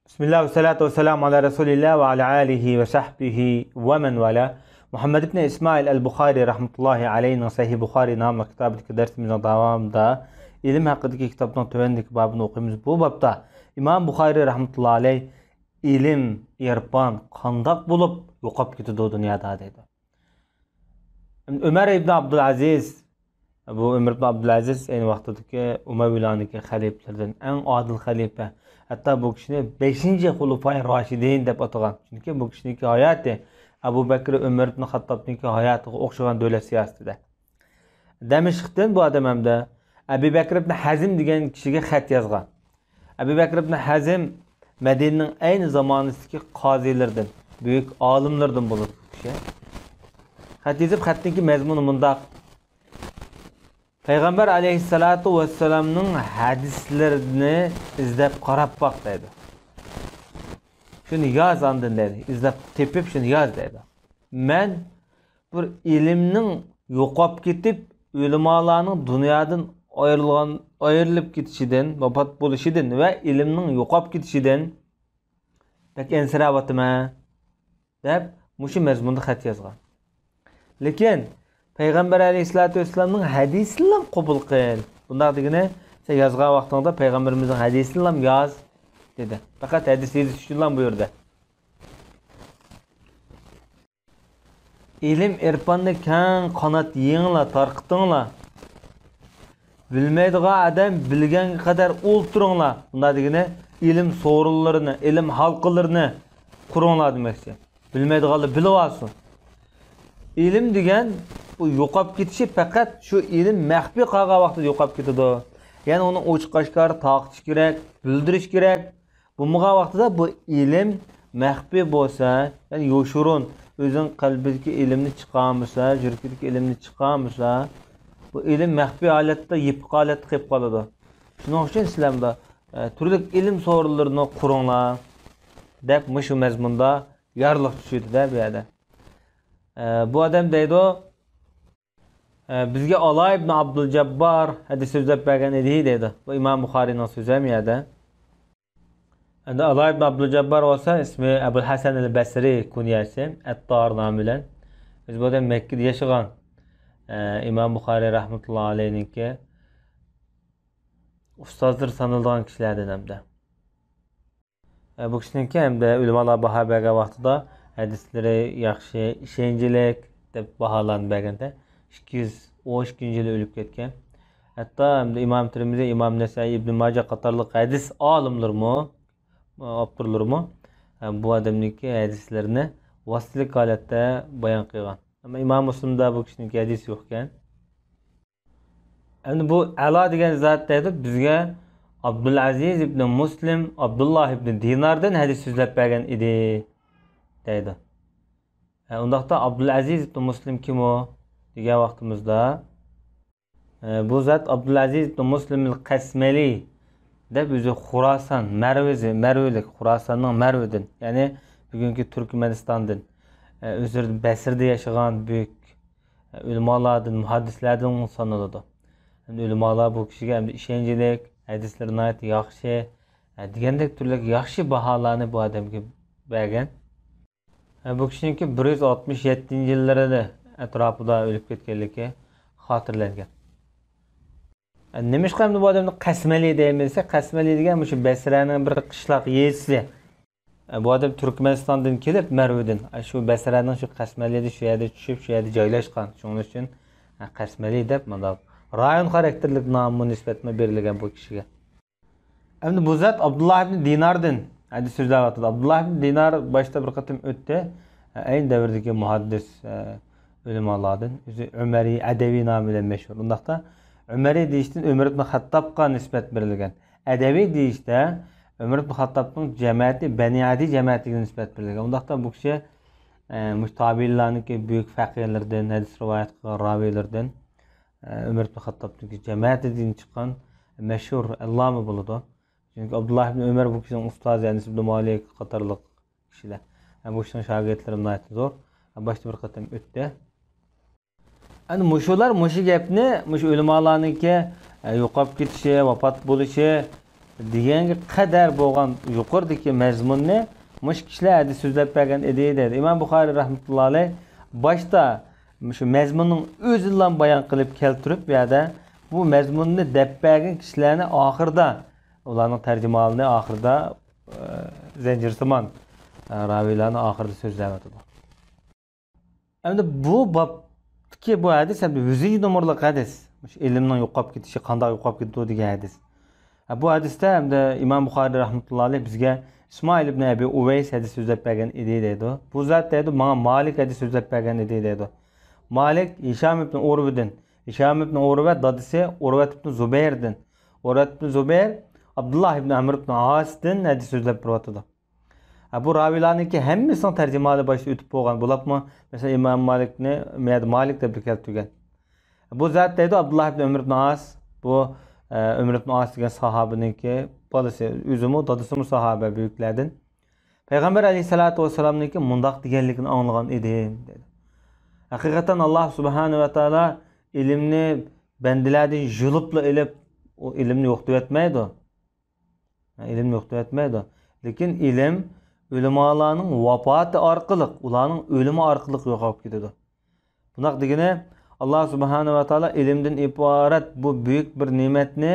بىسمىللا ۋەسسالاتۇ ۋەسسالامۇ ئەلە رەسۇلىللا ۋە ئەلە ئالىھى ۋە سەھبىھى ۋە مەن ۋالا. مۇھەممەد ئىبنى ئىسمائىل ئەل بۇخارى رەھمەتۇللاھى ئەلەيھىنىڭ سەھىھ بۇخارى ناملىق كىتابىدىكى دەرسىمىزنىڭ داۋامىدا ئىلىم ھەققىدىكى كىتابنىڭ تۆۋەندىكى بابىنى ئوقۇيمىز. بۇ بابتا ئىمام بۇخارى رەھمەتۇللاھى ئەلەيھ ئىلىم، ئىرپان قانداق بولۇپ يوقاپ كېتىدۇ دۇنيادا دەيدۇ. ئۆمەر ئىبن ئابدۇلئەزىز، بۇ ئۆمەر ئىبن ئابدۇلئەزىز ئەينى ۋاقتىدىكى ئۇمەۋىلارنىڭكى خەلىپىلىرىدىن ئەڭ ئادىل خەلىپە. ھەتتا بۇ كىشىنى بەشىنچى خۇلىفاي راشىدىن دەپ ئاتىغان. چۈنكى بۇ كىشىنىڭكى ھاياتى ئەبۇ بەكرى ئۆمەر ئىبن خاتتابنىڭكى ھاياتىغا ئوخشىغان دۆلەت سىياسىتىدە. دەمىشقتىن بۇ ئادەم ھەمدە ئەبى بەكر ئىبن ھەزم دېگەن كىشىگە خەت يازغان. ئەبى بەكر ئىبن ھەزم مەدىنىنىڭ ئەينى زامانىسىدىكى قازىلىرىدىن، بۈيۈك ئالىملىرىدىن بولىدۇ بۇ كىشى. خەت يېزىپ، خەتنىڭكى مەزمۇنى مۇنداق. پەيغەمبەر ئەلەيھىسسالاتۇ ۋەسسالامنىڭ ھەدىسلىرىنى ئىزدەپ قاراپ باق دەيدۇ. شۇنى ياز ئاندىن دەيدۇ. ئىزدەپ تېپىپ شۇنى ياز دەيدۇ. مەن بىر ئىلىمنىڭ يوقاپ كېتىپ، ئۆلىمالارنىڭ دۇنيادىن ئايرىلغان، ئايرىلىپ كېتىشىدىن، ۋاپات بولۇشىدىن ۋە ئىلىمنىڭ يوقاپ كېتىشىدىن بەك ئەنسىرەۋاتىمەن، دەپ مۇشۇ مەزمۇندا خەت يازغان. لېكىن پەيغەمبەر ئەلەيھىسسالاتۇ ۋەسسالامنىڭ ھەدىسىنىلا قوبۇل قىل. بۇنداق دېگىنى، سەن يازغان ۋاقتىڭدا پەيغەمبىرىمىزنىڭ ھەدىسىنىلا ياز، دېدى. پەقەت ھەدىس يېزىش ئۈچۈنلا بۇيرۇدى. ئىلىم ئىرپاننى كەڭ قانات يېڭىلا، تارقىتىڭلا. بىلمەيدىغان ئادەم بىلگەنگە قەدەر ئولتۇرۇڭلار. بۇنداق دېگىنى، ئىلىم سورۇنلىرىنى، ئىلىم ھالقىلىرىنى قۇرۇڭلار دېمەكچى. بىلمەيدىغانلار بىلىۋالسۇن. ئىلىم دېگەن بۇ يوقاپ كېتىشى پەقەت شۇ ئىلىم مەخپىي قالغان ۋاقتىدا يوقاپ كېتىدۇ. يەنى ئۇنى ئوچۇق ئاشكارا تارقىتىش كېرەك، بىلدۈرۈش كېرەك. بولمىغان ۋاقتىدا بۇ ئىلىم مەخپىي بولسا، يەنى يوشۇرۇن، ئۆزىنىڭ قەلبىدىكى ئىلىمنى چىقارمىسا، يۈرىكىدىكى ئىلىمنى چىقارمىسا، بۇ ئىلىم مەخپىي ھالەتتە، يېپىق ھالەتتە قېلىپ قالىدۇ. شۇنىڭ ئۈچۈن سىلەر مۇنداق، ئە، تۈرلۈك ئىلىم سورۇنلىرىنى قۇرۇڭلار، دەپ مۇشۇ مەزمۇندا يارلىق چۈشۈردى-دە بۇ يەردە. ئە، بۇ ئادەم دەيدۇ، ئە، بىزگە ئالا ئىبن ئابدۇل جاببار ھەدىس سۆزلەپ بەرگەن ئىدى دەيدۇ. بۇ ئىمام بۇخارىينىڭ سۆزى ھەم يەردە. ئەمدى ئالا ئىبن ئابدۇل جاببار بولسا ئىسمى ئەبۇل ھەسەن ئەل بەسرى، كۇنيەسى ئەتتار نامى بىلەن. بىز بۇ ئادەم مەككىدە ياشىغان، ئە، ئىمام بۇخارىي رەھمەتۇللا ئەلەيھنىڭكى ئۇستازلىرى سانىلىدىغان كىشىلەردىن ھەمدە. ئە، بۇ كىشىنىڭكى ھەمدە ئۆلىمالار باھا بەرگەن ۋاقتىدا ھەدىسلىرى ياخشى، ئىشەنچلىك دەپ باھالارنى بەرگەندە، ئىككى يۈز ئون ئىككىنچى يىلى ئۆلۈپ كەتكەن. ھەتتا ھەمدە ئىمام تىرمىزى، ئىمام نەسائىي، ئىبن ماجە قاتارلىق ھەدىس ئالىملىرىمۇ، ئاپتورلىرىمۇ، ئە، بۇ ئادەمنىڭكى ھەدىسلىرىنى ۋاسىتىلىك ھالەتتە بايان قىلغان. ئەمما ئىمام مۇسلىمدا بۇ كىشىنىڭكى ھەدىسى يوق ئىكەن. ئەمدى بۇ ئەلا دېگەن زات دەيدۇ، بىزگە ئابدۇلئەزىز ئىبنى مۇسلىم ئابدۇللا ئىبنى دىناردىن ھەدىس سۆزلەپ بەرگەن ئىدى، دەيدۇ. ئە، ئۇنداقتا ئابدۇلئەزىز ئىبنى مۇسلىم كىم ئۇ؟ دېگەن ۋاقتىمىزدا، ئە، بۇ زات ئابدۇلئەزىز ئىبنى مۇسلىم ئەل قەسمەلى دەپ، ئۆزى خۇراسان، مەرۋىزى، مەرۋىلىك، خۇراساننىڭ مەرۋىدىن، يەنى بۈگۈنكى تۈركمەنىستاندىن، ئە، ئۆزى بەسرىدە ياشىغان بۈيۈك ئۆلىمالاردىن، مۇھەددىسلەردىن سانىلىدۇ. ئەمدى ئۆلىمالار بۇ كىشىگە ئەمدى ئىشەنچلىك، ھەدىسلىرى ناھايىتى ياخشى، ھە، دېگەندەك تۈرلۈك ياخشى باھالارنى بۇ ئادەمگە بەرگەن. ھە، بۇ كىشىنىڭكى بىر يۈز ئاتمىش يەتتىنچى يىللىرىدا ئەتراپىدا ئۆلۈپ كەتكەنلىكى خاتىرىلەنگەن. ھە، نېمىشقا ئەمدى بۇ ئادەمنى قەسمەلى دەيمىز دېسە، قەسمەلى دېگەن مۇشۇ بەسرەنىڭ بىر قىشلاق يېزىسى. ئە، بۇ ئادەم تۈركمەنىستاندىن كېلىپ، مەرۋدىن، ئە، شۇ بەسرەنىڭ شۇ قەسمەلىدە شۇ يەردە چۈشۈپ، شۇ يەردە جايلاشقان. شۇنىڭ ئۈچۈن، ئە، قەسمەلى دەپ مۇنداق رايون خاراكتېرلىك ناممۇ نىسبەتمۇ بېرىلگەن بۇ كىشىگە. ئەمدى بۇ زات ئابدۇللا ئىبن دىناردىن ھەدىس سۆزلەۋاتىدۇ. ئابدۇللا ئىبن دىنار باشتا بىر قېتىم ئۆتتى. ئە، ئەينى دەۋردىكى مۇھەددىس، ئە، ئۆلىمالاردىن. ئۆزى ئۆمەرى، ئەدەۋى نامى بىلەن مەشھۇر. ئۇنداقتا ئۆمەرى دېيىشتىن ئۆمەر ئىبن خەتتابقا نىسبەت بېرىلگەن. ئەدەۋى دېيىشتە ئۆمەر ئىبن خەتتابنىڭ جەمەتى، بەنى ئەدى جەمەتىگە نىسبەت بېرىلگەن. ئۇنداقتا بۇ كىشى، ئە، مۇشۇ تابىئىنلارنىڭكى بۈيۈك فەقىھلىرىدىن، ھەدىس رىۋايەت قىلغان راۋىيلىرىدىن، ئە، ئۆمەر ئىبن خەتتابنىڭكى جەمەتىدىن چىققان مەشھۇر ئەللامە بولىدۇ. چۈنكى ئابدۇللا ئىبن ئۆمەر بۇ كىشىنىڭ ئۇستازى ئەنەس ئىبن مالىك قاتارلىق كىشىلەر. ئە، بۇ كىشىنىڭ شاگىرتلىرى ناھايىتى زور. ئە، باشتا بىر قېتىم ئۆتتى. ئەنە مۇشۇلار مۇشۇ گەپنى، مۇشۇ ئۆلىمالارنىڭكى، ئە، يوقاپ كېتىشى، ۋاپات بولۇشى دېگەنگە قەدەر بولغان يۇقىرىدىكى مەزمۇننى مۇشۇ كىشىلەر ھەدىس سۆزلەپ بەرگەن ئىدى، دەيدۇ. ئىمام بۇخارىي رەھمەتۇللا ئەلەيھ باشتا مۇشۇ مەزمۇننىڭ ئۆزىنىلا بايان قىلىپ كەلتۈرۈپ، بۇ يەردە بۇ مەزمۇننى دەپ بەرگەن كىشىلەرنى ئاخىرىدا، ئۇلارنىڭ تەرجىمىھالىنى ئاخىرىدا، ئە، زەنجىرسىمان، ئە، راۋىيلارنى ئاخىرىدا سۆزلەۋاتىدۇ. ئەمدى بۇ بابتىكى بۇ ھەدىس ئەمدى يۈزىنچى نومۇرلۇق ھەدىس. مۇشۇ ئىلىمنىڭ يوقاپ كېتىشى، قانداق يوقاپ كېتىدۇ دېگەن ھەدىس. ھە، بۇ ھەدىستە ئەمدى ئىمام بۇخارىي رەھمەتۇللا ئەلەيھ بىزگە ئىسمائىل ئىبن ئەبى ئۇۋەيس ھەدىس سۆزلەپ بەرگەن ئىدى دەيدۇ. بۇ زات دەيدۇ، ماڭا مالىك ھەدىس سۆزلەپ بەرگەن ئىدى دەيدۇ. مالىك ھىشام ئىبن ئۇرۋىدىن، ھىشام ئىبن ئۇرۋە دادىسى ئۇرۋەت ئىبن زۇبەيردىن، ئۇرۋەت ئىبن زۇبەير ئابدۇللا ئىبن ئەمر ئىبن ئاسدىن ھەدىس سۆزلەپ بېرىۋاتىدۇ. ھە، بۇ راۋىيلارنىڭكى ھەممىسىنىڭ تەرجىمىھالى باشتا ئۆتۈپ بولغان بولۇپمۇ، مەسىلەن، ئىمام مالىكنى مۇ يەردە مالىك دەپ كەلتۈرگەن. بۇ زات دەيدۇ، ئابدۇللا ئىبن ئۆمەر ئىبن ئاس، بۇ، ئە، ئۆمەر ئىبن ئاس دېگەن ساھابىنىڭكى بالىسى، ئۆزىمۇ، دادىسىمۇ ساھابە بۈيۈكلەردىن. پەيغەمبەر ئەلەيھىسسالاتۇ ۋەسسالامنىڭكى مۇنداق دېگەنلىكىنى ئاڭلىغان ئىدىم، دەيدۇ. ھەقىقەتەن، ئاللا سۇبھانەھۇ ۋە تائالا ئىلىمنى بەندىلەردىن يۇلۇپلا ئېلىپ، ئۇ ئىلىمنى يوقىتىۋەتمەيدۇ. ئىلىمنى يوقىتىۋەتمەيدۇ. لېكىن ئىلىم ئۆلىمالارنىڭ ۋاپاتى ئارقىلىق، ئۇلارنىڭ ئۆلۈمى ئارقىلىق يوقاپ كېتىدۇ. بۇنداق دېگىنى، ئاللا سۇبھانەھۇ ۋە تائالا ئىلىمدىن ئىبارەت بۇ بۈيۈك بىر نېمەتنى،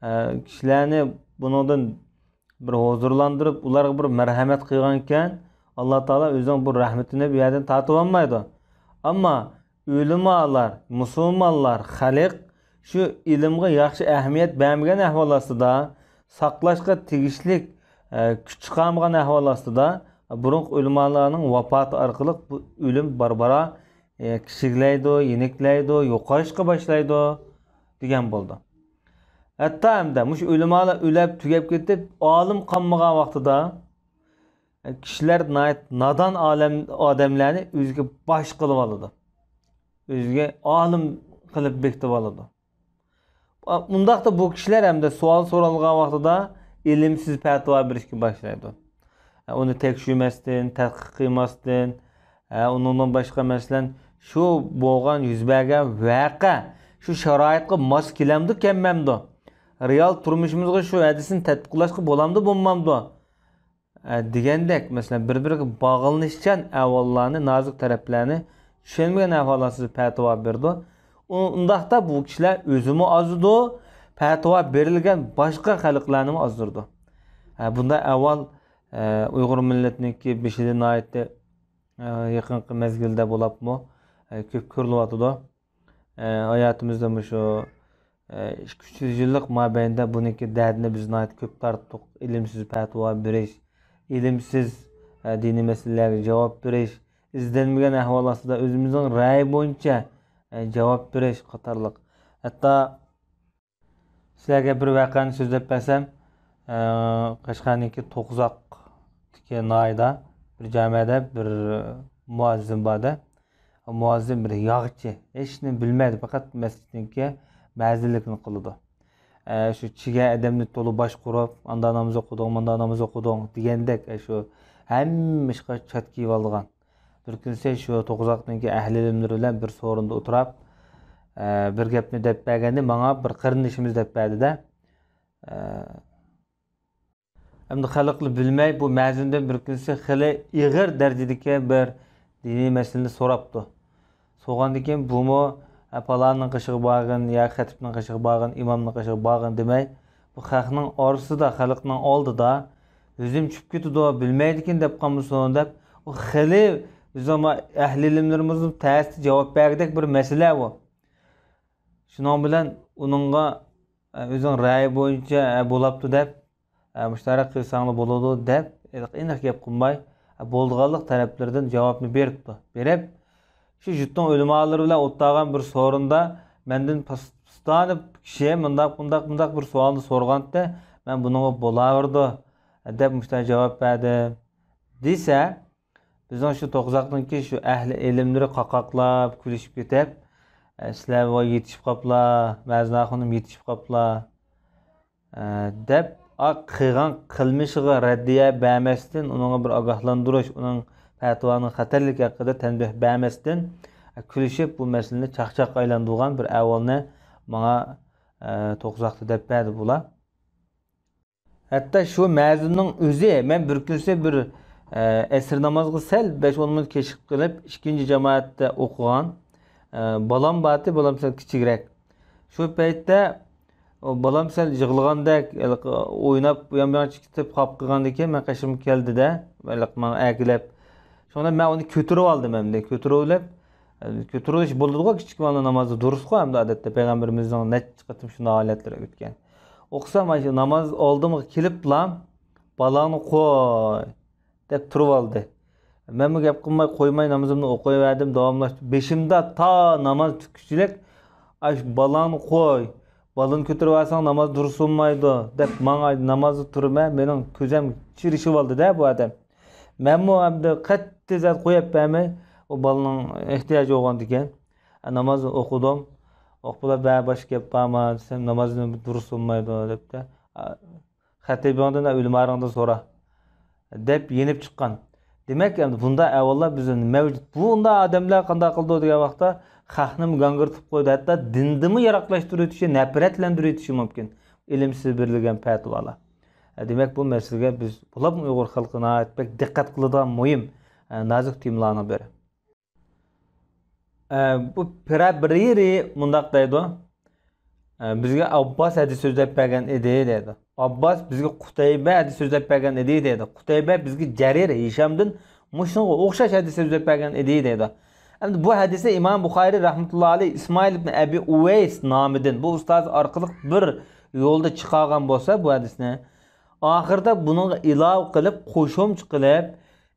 ئە، كىشىلەرنى بۇنىڭدىن بىر ھۇزۇرلاندۇرۇپ، ئۇلارغا بىر مەرھەمەت قىلغانكەن، ئاللا تائالا ئۆزىنىڭ بۇ رەھمىتىنى بۇ يەردىن تارتىۋالمايدۇ. ئەمما ئۆلىمالار، مۇسۇلمانلار، خەلق شۇ ئىلىمغا ياخشى ئەھمىيەت بەرمىگەن ئەھۋال ئاستىدا، ساقلاشقا تېگىشلىك، ئە، كۈچ چىقارمىغان ئەھۋال ئاستىدا، بۇرۇنقى ئۆلىمالارنىڭ ۋاپاتى ئارقىلىق بۇ ئۆلۈم بارا-بارا، ئە، كىچىكلەيدۇ، يېنىكلەيدۇ، يوقىلىشقا باشلايدۇ، دېگەن بولىدۇ. ھەتتا ئەمدى مۇشۇ ئۆلىمالار ئۆلۈپ، تۈگەپ كېتىپ، ئالىم قالمىغان ۋاقتىدا، كىشىلەر ناھايىتى نادان ئالەم، ئادەملەرنى ئۆزىگە باش قىلىۋالىدۇ. ئۆزىگە ئالىم قىلىپ بېكىتىپ ئالىدۇ. مۇنداقتا بۇ كىشىلەر ھەمدە سوئال سورالغان ۋاقتىدا ئىلىمسىز پەتىۋا بېرىشكە باشلايدۇ. ئۇنى تەكشۈرمەستىن، تەتقىق قىلماستىن، ئۇنىڭدىن باشقا، مەسىلەن، شۇ بولغان، يۈز بەرگەن ۋەقە شۇ شارائىتقا ماس كېلەمدۇ، كەلمەمدۇ؟ رېئال تۇرمۇشىمىزغا شۇ ھەدىسنى تەتبىقلاشقا بولامدۇ، بولمامدۇ؟ ئە، دېگەندەك، مەسىلەن، بىر-بىرىگە باغلىنىشچان ئەھۋاللارنى، نازۇك تەرەپلەرنى چۈشەنمىگەن ئەھۋاللارسىز پەتىۋا بېرىدۇ. ئۇ-، ئۇنداقتا بۇ كىشىلەر ئۆزىمۇ ئازىدۇ، پەتىۋا بېرىلگەن باشقا خەلقلەرنىمۇ ئازدۇرىدۇ. ئە، بۇنداق ئەھۋال، ئە، ئۇيغۇر مىللىتىنىڭكى بېشىدا ناھايىتى، ئە، يېقىنقى مەزگىلدە بولاپمۇ، ئە، كۆپ كۆرۈلۈۋاتىدۇ. ئە، ھاياتىمىزدا مۇشۇ، ئە، ئىككى يۈز يىللىق مابەيندە بۇنىڭكى دەردىنى بىز ناھايىتى كۆپ تارتتۇق. ئىلىمسىز پەتىۋا بېرىش، ئىلىمسىز، ئە، دىنىي مەسىلىلەرگە جاۋاب بېرىش، ئىزدەنمىگەن ئەھۋال ئاستىدا ئۆزىمىزنىڭ رەئيى بويىچە، ئە، جاۋاب بېرىش قاتارلىق. ھەتتا سىلەرگە بىر ۋەقەنى سۆزلەپ بەرسەم، ئە، قەشقەرنىڭكى توقزاقتىكى ناھىيىدە بىر جامەدە بىر مۇئەززىن بار ئىدى. مۇئەززىن بىر ياغچى، ھېچنېمە بىلمەيدۇ، پەقەت مەسچىتنىڭكى مۇئەززىنلىكىنى قىلىدۇ. ئە، شۇ چىگە ئادەمنى تولا باشقۇرۇپ، ئاندا ناماز ئوقۇدۇڭ، مۇندا ناماز ئوقۇدۇڭ دېگەندەك، ئە، شۇ ھەممە ئىشقا چات كىيىۋالىدىغان. بىر كۈنسى شۇ توقزاقنىڭكى ئەھلى ئىلىملىرى بىلەن بىر سورۇندا ئولتۇراپ، ئە، بىر گەپنى دەپ بەرگەندە، ماڭا بىر قېرىندىشىمىز دەپ بەردى-دە. ئە، ئەمدى خەلقلا بىلمەي، بۇ مەزىندىن بىر كۈنسى خېلى ئېغىر دەرىجىدىكى بىر دىنىي مەسىلىنى سوراپتۇ. سورىغاندىن كېيىن بۇمۇ، ھە، پالاننىڭ قېشىغا بارغىن يا خەتىپنىڭ قېشىغا بارغىن، ئىمامنىڭ قېشىغا بارغىن دېمەي، بۇ خەقنىڭ ئارىسىدا، خەلقنىڭ ئالدىدا ئۆزۈم چۈشۈپ كېتىدۇ، بىلمەيدىكىن دەپ قالمىسۇن دەپ، ئۇ خېلى بىزنىڭ ئەھلى ئىلىملىرىمىزنىڭ تەستە جاۋاب بەرگۈدەك بىر مەسىلە بۇ. شۇنىڭ بىلەن ئۇنىڭغا، ئە، ئۆزىنىڭ رەئيى بويىچە، ئە، بولاپتۇ دەپ، ئە، مۇشتەرەك قىلساڭلار بولىدۇ دەپ، ئېنىق، ئېنىق گەپ قىلماي، ئە، بولىدىغانلىق تەرەپلىرىدىن جاۋابنى بېرىپتۇ. بېرىپ، شۇ يۇرتنىڭ ئۆلىمالىرى بىلەن ئولتۇرغان بىر سورۇندا مەندىن پاس-، پۇستانە كىشى مۇنداق، مۇنداق، مۇنداق بىر سوئالنى سورىغانتى، مەن بۇنىڭغا بولاۋېرىدۇ دەپ مۇشۇنداق جاۋاب بەردىم دېسە، بىزنىڭ شۇ توقزاقنىڭكى شۇ ئەھلى ئىلىملىرى قاقاقلاپ، كۈلۈشۈپ كېتىپ، ئە، سىلەر ۋاي يېتىشىپ قاپلا، مەزىن ئاخۇنۇم يېتىشىپ قاپلا، ئە، دەپ، ئا، قىلغان قىلمىشىغا رەددىيە بەرمەستىن، ئۇنىڭغا بىر ئاگاھلاندۇرۇش، ئۇنىڭ پەتىۋانىڭ خەتەرلىكى ھەققىدە تەنبىھ بەرمەستىن، ئە، كۈلۈشۈپ، بۇ مەسىلىنى چاقچاققا ئايلاندۇرغان بىر ئەھۋالنى ماڭا، ئە، توقزاقتا دەپ بەردى بۇلار. ھەتتا شۇ مەزىننىڭ ئۆزى، مەن بىر كۈنسى بىر، ئە، ئەسىر نامازغا سەل بەش-ئون مىنۇت كېچىكىپ قېلىپ، ئىككىنچى جامائەتتە ئوقۇغان، ئە، بالام بارتى، بالام سەل كىچىكرەك. شۇ پەيتتە ئۇ بالام سەل يىغلىغاندەك، ھېلىقى ئويناپ، ئۇيان-بۇيان چىقىپ قاپ قالغاندىن كېيىن، مەن قېشىمغا كەلدى-دە، ھېلىقى ماڭا ئەگىلەپ. شۇڭا مەن ئۇنى كۆتۈرۈۋالدىم ئەمدى. كۆتۈرۈۋېلىپ، ئە، كۆتۈرۈۋېلىش بولىدىغۇ، كىچىك بالىنىڭ نامازى دۇرۇسقۇ، ئەمدى ئادەتتە پەيغەمبىرىمىزنىڭ نەچچە قېتىم شۇنداق ھالەتلىرى ئۆتكەن. ئوقۇسام، مانا شۇ ناماز ئالدىمغا كېلىپلا، «بالىڭنى قوي» دەپ تۇرۇۋالدى. مەنمۇ گەپ قىلماي، قويماي نامىزىمنى ئوقۇيۋەردىم، داۋاملاشتى. بېشىمدا تا ناماز پۈتكۈچىلىك، «ئاش، بالىڭنى قوي، بالىنى كۆتۈرۈۋالساڭ ناماز دۇرۇس بولمايدۇ» دەپ ماڭا نامازدا تۇرىمەن، مېنىڭ كۆزۈم چىرىشىۋالدى-دە بۇ ئادەم. مەنمۇ ئەمدى قەتئىي زادى قويۇپ بەرمەي، ئۇ بالىنىڭ ئېھتىياجى بولغاندىكىن، نامازنى ئوقۇدۇم. ئوقۇپلا، «بە، باشقا گەپ بارمۇ؟» دېسەم، «ناماز دۇرۇس بولمايدۇ» دەپتۇ. «خەتىبىڭدىن، ئۆلىمالىرىڭدىن سورا» دەپ يېنىپ چىققان. دېمەك، ئەمدى بۇنداق ئەھۋاللار بىزدە مەۋجۇت. بۇنداق ئادەملەر قانداق قىلىدۇ دېگەن ۋاقىتتا، خەقنىمۇ گاڭگىرىتىپ قويىدۇ، ھەتتا دىندىنمۇ يىراقلاشتۇرۇۋېتىشى، نەپرەتلەندۈرۈۋېتىشى مۇمكىن. ئىلىمسىز بېرىلگەن پەتىۋالار. دېمەك، بۇ مەسىلىگە بىز، بولۇپمۇ ئۇيغۇر خەلقى ناھايىتى بەك دىققەت قىلىدىغان مۇھىم، نازۇك تېمىلارنىڭ بىرى. ئە، بۇ پىرەبرىرى مۇنداق دەيدۇ، ئە، «بىزگە ئابباس ھەدىس سۆزلەپ بەرگەن ئىدى» دەيدۇ. «ئابباس بىزگە قۇتەيبە ھەدىس سۆزلەپ بەرگەن ئىدى» دەيدۇ. «قۇتەيبە بىزگە جەرىر، ھىشامدىن مۇشۇنىڭغا ئوخشاش ھەدىس سۆزلەپ بەرگەن ئىدى» دەيدۇ. ئەمدى بۇ ھەدىسنى ئىمام بۇخارىي رەھمەتۇللا ئەلەيھ ئىسمائىل ئىبن ئەبى ئۇۋەيس نامىدىن بۇ ئۇستازى ئارقىلىق بىر يولدا چىقارغان بولسا بۇ ھەدىسنى، ئاخىرىدا بۇنىڭغا ئىلاۋە قىلىپ، قوشۇمچە قىلىپ،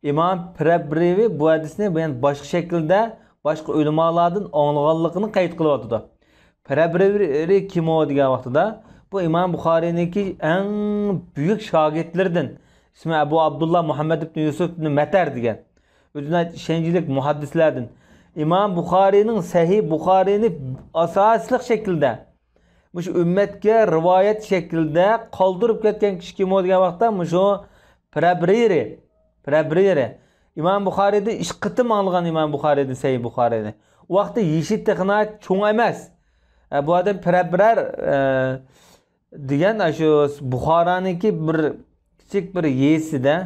ئىمام پىرەبرىۋى بۇ ھەدىسنى يەنە باشقا شەكىلدە باشقا ئۆلىمالاردىن ئاڭلىغانلىقىنى قەيت قىلىۋاتىدۇ. پىرەبرىۋى كىم ئۇ دېگەن ۋاقتىدا، بۇ ئىمام بۇخارىينىڭكى ئەڭ بۈيۈك شاگىرتلىرىدىن، ئىسمى ئەبۇ ئابدۇللا مۇھەممەد ئىبن يۈسۈف ئىبن مەتەر دېگەن، ئۆزى ناھايىتى ئىشەنچلىك مۇھەددىسلەردىن. ئىمام بۇخارىينىڭ سەھىھ بۇخارىينى ئاساسلىق شەكىلدە، مۇشۇ ئۈممەتكە رىۋايەت شەكلىدە قالدۇرۇپ كەتكەن كىشى كىم ئۇ دېگەن ۋاقىتتا، مۇشۇ پىرەبرىرى، پىرەبرىرى. ئىمام بۇخارىيدىن ئىككى قېتىم ئاڭلىغان، ئىمام بۇخارىيدىن سەھىھ بۇخارىينى. ئۇ ۋاقىتتا يېشى تېخى ناھايىتى چوڭ ئەمەس. ئە، بۇ ئادەم پىرەبرەر، ئە، دېگەن، ئاشۇ بۇخارانىڭكى بىر كىچىك بىر يېزىسىدە،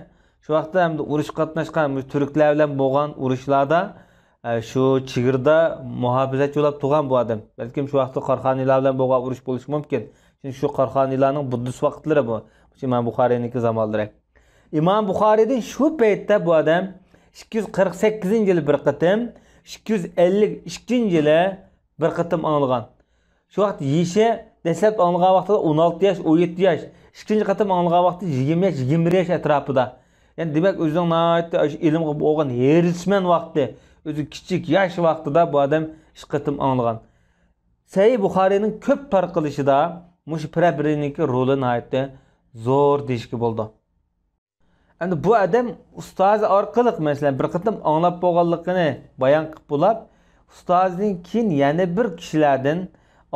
شۇ ۋاقىتتا ھەمدە ئۇرۇشقا قاتناشقان، مۇشۇ تۈركلەر بىلەن بولغان ئۇرۇشلاردا، ئە، شۇ چېگرىدا مۇھاپىزەتچى بولۇپ تۇرغان بۇ ئادەم. بەلكىم شۇ ۋاقىتتا قاراخانىيلار بىلەن بولغان ئۇرۇش بولۇشى مۇمكىن. چۈنكى شۇ قاراخانىيلارنىڭ بۇددىست ۋاقىتلىرى بۇ. شۇ ئىمام بۇخارىينىڭكى زامانلىرى. ئىمام بۇخارىيدىن شۇ پەيتتە بۇ ئادەم ئىككى يۈز قىرىق سەككىزىنچى يىلى بىر قېتىم، ئىككى يۈز ئەللىك ئىككىنچى يىلى بىر قېتىم ئاڭلىغان. شۇ ۋاقىت يېشى، دەسلەپ ئاڭلىغان ۋاقتىدا ئون ئالتە ياش، ئون يەتتە ياش، ئىككىنچى قېتىم ئاڭلىغان ۋاقتى يىگىرمە ياش، يىگىرمە بىر ياش ئەتراپىدا. يەنى دېمەك، ئۆزىنىڭ ناھايىتى ئاشۇ ئىلىمغا بولغان ھېرىسمەن ۋاقتى، ئۆزى كىچىك ياش ۋاقتىدا بۇ ئادەم ئىككى قېتىم ئاڭلىغان. سەھىھ بۇخارىينىڭ كۆپ تارقىلىشىدا مۇشۇ پىرەبرىنىڭكى رولى ناھايىتى زور دېيىشكە بولىدۇ. ئەمدى بۇ ئادەم ئۇستازى ئارقىلىق، مەسىلەن، بىر قېتىم ئاڭلاپ بولغانلىقىنى بايان قىلىپ بولاپ، ئۇستازىدىن كېيىن يەنە بىر كىشىلەردىن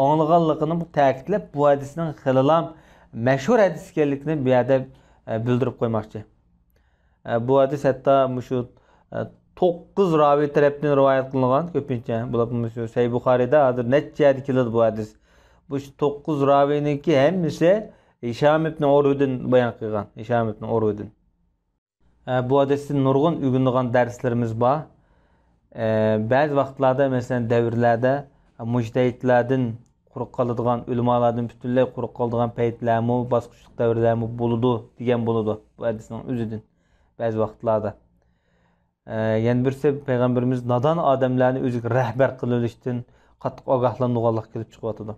ئاڭلىغانلىقىنى تەكىتلەپ، بۇ ھەدىسنىڭ خېلىلا مەشھۇر ھەدىس ئىكەنلىكىنى بۇ يەردە، ئە، بىلدۈرۈپ قويماقچى. ئە، بۇ ھەدىس ھەتتا مۇشۇ، ئە، توققۇز راۋى تەرەپتىن رىۋايەت قىلىنغان كۆپىنچە. بۇلار مۇشۇ سەھىھ بۇخارىيدا ھازىر نەچچە يەردە كېلىدۇ بۇ ھەدىس. بۇ توققۇز راۋىنىڭكى ھەممىسى ھىشام ئىبن ئۇرۋىدىن بايان قىلغان. ھىشام ئىبن ئۇرۋىدىن. ئە، بۇ ھەدىستىن نۇرغۇن ئۆگىنىدىغان دەرسلىرىمىز بار. ئە، بەزى ۋاقىتلاردا، مەسىلەن، دەۋرلەردە مۇجتەھىدلەردىن قۇرۇق قالىدىغان، ئۆلىمالاردىن پۈتۈنلەي قۇرۇق قالىدىغان پەيتلەرمۇ، باسقۇچلۇق دەۋرلەرمۇ بولىدۇ دېگەن بولىدۇ بۇ ھەدىسنىڭ ئۆزىدىن بەزى ۋاقىتلاردا. ئە، يەنە بىرسى، پەيغەمبىرىمىز نادان ئادەملەرنى ئۆزىگە رەھبەر قىلىۋېلىشتىن قاتتىق ئاگاھلاندۇرغانلىقى كېلىپ چىقىۋاتىدۇ.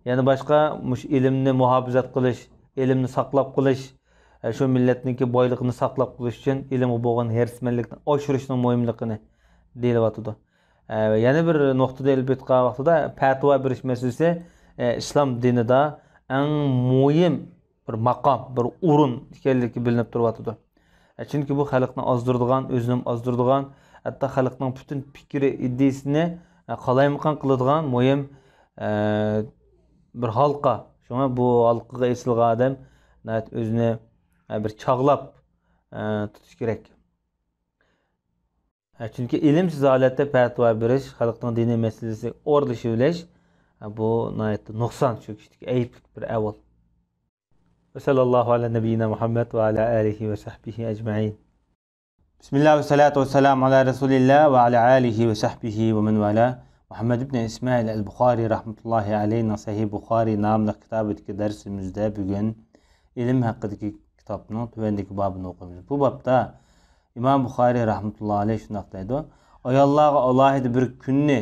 يەنە باشقا، مۇشۇ ئىلىمنى مۇھاپىزەت قىلىش، ئىلىمنى ساقلاپ قېلىش، ئە، شۇ مىللەتنىڭكى بايلىقىنى ساقلاپ قېلىش ئۈچۈن ئىلىمغا بولغان ھېرىسمەنلىكنى ئاشۇرۇشنىڭ مۇھىملىقىنى دېيىلىۋاتىدۇ. ئە، يەنە بىر نۇقتىدا ئېلىپ ئېيتقان ۋاقتىدا پەتىۋا بېرىش مەسىلىسى، ئە، ئىسلام دىنىدا ئەڭ مۇھىم بىر ماقام، بىر ئورۇن ئىكەنلىكى بىلىنىپ تۇرۇۋاتىدۇ. ئە، چۈنكى بۇ خەلقنى ئازدۇرىدىغان، ئۆزىنىمۇ ئازدۇرىدىغان، ھەتتا خەلقنىڭ پۈتۈن پىكرى، ئىدىيىسىنى، ئە، قالايمىقان قىلىدىغان مۇھىم، ئە، بىر ھالقا. شۇڭا بۇ ھالقىغا ئېسىلغان ئادەم ناھايىتى ئۆزىنى، ئە، بىر چاغلاپ، ئە، تۇتۇش كېرەك. ئە، چۈنكى ئىلىمسىز ھالەتتە پەتىۋا بېرىش، خەلقنىڭ دىنىي مەسىلىسىگە ئورىلىشىۋېلىش، ئە، بۇ ناھايىتى نۇقسان، شۇ كىشىدىكى ئەيىبلىك بىر ئەھۋال. وصلى الله على نبينا محمد وعلى آله وصحبه أجمعين. بسم الله والصلاة والسلام على رسول الله وعلى آله وصحبه ومن والاه. مۇھەممەد ئىبن ئىسمائىل ئەل بۇخارىي رەھمەتۇللاھى ئەلەيھىنىڭ سەھىھ بۇخارىي ناملىق كىتابىدىكى دەرسىمىزدە بۈگۈن ئىلىم ھەققىدىكى كىتابنىڭ تۆۋەندىكى بابىنى ئوقۇيمىز. بۇ بابتا ئىمام بۇخارىي رەھمەتۇللاھى ئەلەيھ شۇنداق دەيدۇ: ئاياللارغا ئالاھىدە بىر كۈننى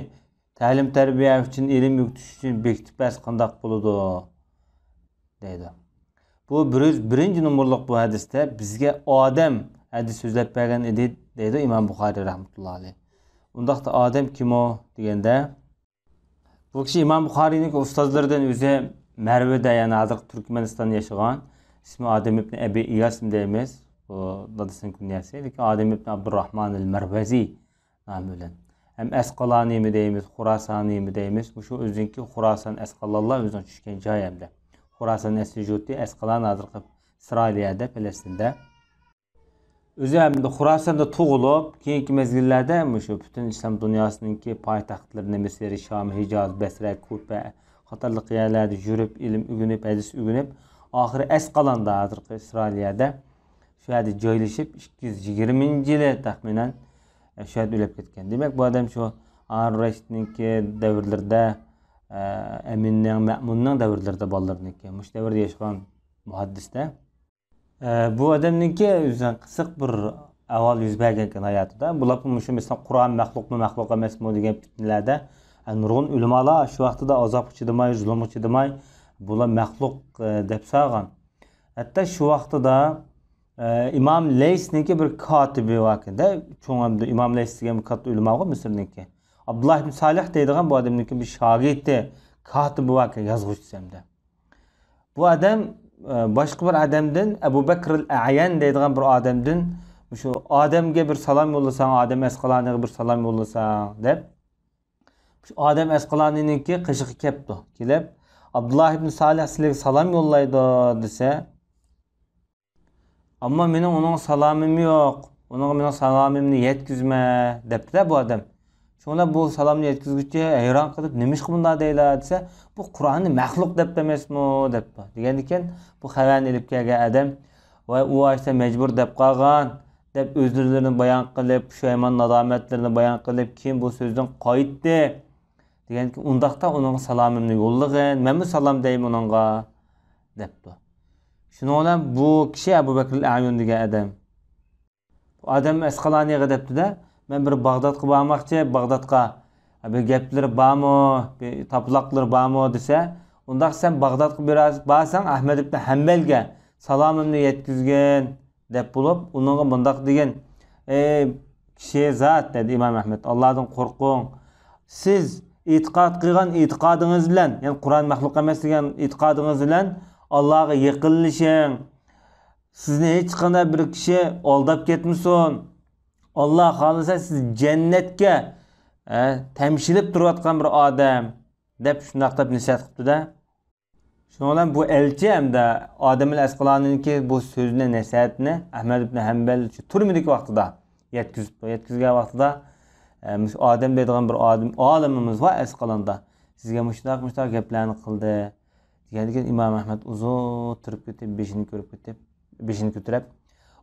تەلىم-تەربىيە ئۈچۈن ئىلىم ئۆگىتىش ئۈچۈن بېكىتىپ بەرسە قانداق بولىدۇ؟ دەيدۇ. بۇ بىر يۈز بىرىنچى نومۇرلۇق بۇ ھەدىستە بىزگە ئادەم ھەدىس سۆزلەپ بەرگەن ئىدى، دەيدۇ ئىمام بۇخارىي رەھمەتۇللا ئەلەيھ. ئۇنداقتا ئادەم كىم ئۇ دېگەندە، بۇ كىشى ئىمام بۇخارىينىڭ ئۇستازلىرىدىن ئۆزى مەرۋىدە، يەنى ھازىرقى تۈركمەنىستاندا ياشىغان، ئىسمى ئادەم ئىبن ئەبى ئىياس دەيمىز. بۇ دادىسىنىڭ كۇنيەسى، لېكىن ئادەم ئىبن ئابدۇرراھمان ئەل مەرۋەزى نامى بىلەن. ھەم ئەسقالانىمۇ دەيمىز، خۇراسانىمۇ دەيمىز. مۇشۇ ئۆزىنىڭكى خۇراسان، ئەسقالانلار ئۆزىنىڭ چۈشكەن جايى ھەمدە. خۇراسان ئەسلى جۇتى، ئەسقالان ھازىرقى ئىسرائىلىيەدە، پەلەستىندە. ئۆزى ھەمدە خۇراساندا تۇغۇلۇپ، كېيىنكى مەزگىللەردە مۇشۇ پۈتۈن ئىسلام دۇنياسىنىڭكى پايتەختلىرىنى، مىسىر، شام، ھىجاز، بەسرە، كۇپە قاتارلىق يەرلەردە يۈرۈپ، ئىلىم ئۆگىنىپ، ھەدىس ئۆگىنىپ، ئاخىرى ئەسقالاندا، ھازىرقى ئىسرائىلىيەدە شۇ يەردە جايلىشىپ، ئىككى يۈز يىگىرمىنچى يىلى تەخمىنەن، ئە، شۇ يەردە ئۆلۈپ كەتكەن. دېمەك، بۇ ئادەم شۇ ھارۇن رەشىدنىڭكى دەۋرلىرىدە، ئە، ئەمىننىڭ، مەمۇننىڭ دەۋرلىرىدە، بالىلىرىنىڭكى، مۇشۇ دەۋردە ياشىغان مۇھەددىستە. ئە، بۇ ئادەمنىڭكى ئۆزىنىڭ قىزىق بىر ئەھۋال يۈز بەرگەنكەن ھاياتىدا. بۇلار مۇشۇ، مەسىلەن، قۇرئان مەخلۇقمۇ، مەخلۇق ئەمەسمۇ دېگەن پىتنىلەردە، ئە، نۇرغۇن ئۆلىمالار شۇ ۋاقتىدا ئازابقا چىدىماي، زۇلۇمغا چىدىماي، بۇلار مەخلۇق، ئە، دەپ سالغان. ھەتتا شۇ ۋاقتىدا، ئە، ئىمام لەيسنىڭكى بىر كاتىبى باركەن-دە، چوڭ ھەمدە ئىمام لەيس دېگەن بىر كاتتا ئۆلىما بار مىسىرنىڭكى. ئابدۇللا ئىبن سالىھ دەيدىغان بۇ ئادەمنىڭكى بىر شاگىرتى، كاتىبى باركەن، يازغۇچىسى ھەمدە. بۇ ئادەم، ئە، باشقا بىر ئادەمدىن، ئەبۇ بەكرىل ئەيەن دەيدىغان بىر ئادەمدىن مۇشۇ ئادەمگە بىر سالام يوللىساڭ، ئادەم ئەسقالانىغا بىر سالام يوللىساڭ دەپ، مۇشۇ ئادەم ئەسقالانىنىڭكى قېشىغا كەپتۇ. كېلىپ، ئابدۇللا ئىبن سالىھ سىلەرگە سالام يوللايدۇ دېسە، ئەمما مېنىڭ ئۇنىڭغا سالامىم يوق، ئۇنىڭغا مېنىڭ سالامىمنى يەتكۈزمە دەپتۇ-دە بۇ ئادەم. شۇڭا بۇ سالامنى يەتكۈزگۈچى ھەيران قېلىپ، نېمىشقا بۇنداق دەيلا دېسە، بۇ قۇرئاننى مەخلۇق دەپتۇ ئەمەسمۇ دەپتۇ. دېگەندىكىن بۇ خەۋەرنى ئېلىپ كەلگەن ئادەم، ۋاي ئۇ ئاشتا مەجبۇر دەپ قالغان دەپ ئۆزلىرىنى بايان قىلىپ، پۇشايمان نادامەتلىرىنى بايان قىلىپ، كېيىن بۇ سۆزدىن قايتتى. دېگەنكى، ئۇنداقتا ئۇنىڭغا سالامىمنى يوللىغىن، مەنمۇ سالام دەيمەن ئۇنىڭغا، دەپتۇ. شۇنىڭ بىلەن بۇ كىشى ئەبۇ بەكرىل ئەيۇن دېگەن ئادەم، بۇ ئادەم ئەسقالانىغا دەپتۇ-دە، مەن بىر باغدادقا بارماقچى، باغدادقا بىر گەپلىرى بارمۇ، بىر تاپىلاقلىرى بارمۇ دېسە، ئۇنداق سەن باغدادقا بىر بارساڭ، ئەھمەد ئىبن ھەمبەلگە سالامىمنى يەتكۈزگىن، دەپ بولۇپ، ئۇنىڭغا مۇنداق دېگەن، ئەي كىشى زات، دېدى ئىمام ئەھمەد، ئاللادىن قورقۇڭ. سىز ئېتىقاد قىلغان ئېتىقادىڭىز بىلەن، يەنى قۇرئان مەخلۇق ئەمەس دېگەن ئېتىقادىڭىز بىلەن ئاللاغا يېقىنلىشىڭ. سىزنى ھېچقانداق بىر كىشى ئالداپ كەتمىسۇن. ئاللا خالىسا سىز جەننەتكە، ئە، تەمشىلىپ تۇرۇۋاتقان بىر ئادەم، دەپ شۇنداق دەپ نەسىھەت قىپتۇ-دە. شۇنىڭ بىلەن بۇ ئەلچى ھەمدە ئادەم ئەل ئەسقالانىنىڭكى بۇ سۆزىنى، نەسىھەتىنى ئەھمەد ئىبن ھەمبەل شۇ تۈرمىدىكى ۋاقتىدا يەتكۈزۈپتۇ. يەتكۈزگەن ۋاقتىدا، ئە، مۇشۇ ئادەم دەيدىغان بىر ئادەم، ئالىمىمىز بار ئەسقالاندا. سىزگە مۇشۇنداق، مۇشۇنداق گەپلەرنى قىلدى. دېگەندىكىن ئىمام ئەھمەد ئۇزۇن تۇرۇپ كېتىپ، بېشىنى كۆرۈپ كېتىپ، بېشىنى كۆتۈرۈپ،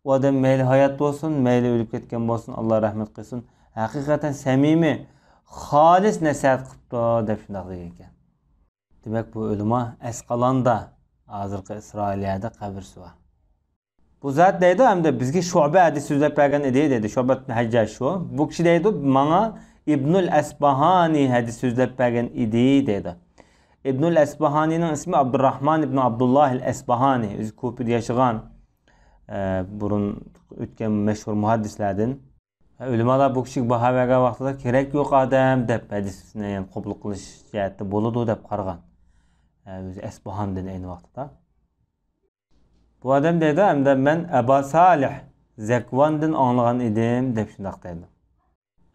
ئۇ ئادەم مەيلى ھايات بولسۇن، مەيلى ئۆلۈپ كەتكەن بولسۇن، ئاللا رەھمەت قىلسۇن. ھەقىقەتەن سەمىمىي، خالىس نەسىھەت قىپتۇ، دەپ شۇنداق دېگەن ئىكەن. دېمەك، بۇ ئۆلىما ئەسقالاندا، ھازىرقى ئىسرائىلىيەدە قەبرىسى بار. بۇ زات دەيدۇ، ھەمدە بىزگە شۇبە ھەدىس سۆزلەپ بەرگەن ئىدى، دەيدۇ. شۇبە ئىبن ھەججاج شۇ. بۇ كىشى دەيدۇ، ماڭا ئىبنۇل ئەسباھانى ھەدىس سۆزلەپ بەرگەن ئىدى، دەيدۇ. ئىبنۇل ئەسباھانىنىڭ ئىسمى ئابدۇرراھمان ئىبن ئابدۇللاھ ئەل ئەسباھانى. ئۆزى كۇفىدا ياشىغان، ئە، بۇرۇن ئۆتكەن مەشھۇر مۇھەددىسلەردىن. ئۆلىمالار بۇ كىشىگە باھا بەرگەن ۋاقتىدا، «كېرەك يوق ئادەم» دەپ، ھەدىسنى، يەنى، قوبۇل قىلىش جەھەتتە بولىدۇ دەپ قارىغان. ئە، ئۆزى ئەسباھاندىن ئەينى ۋاقتىدا. بۇ ئادەم دەيدۇ، ھەمدە مەن ئەبا سالىھ زەكۋاندىن ئاڭلىغان ئىدىم، دەپ شۇنداق دەيدۇ.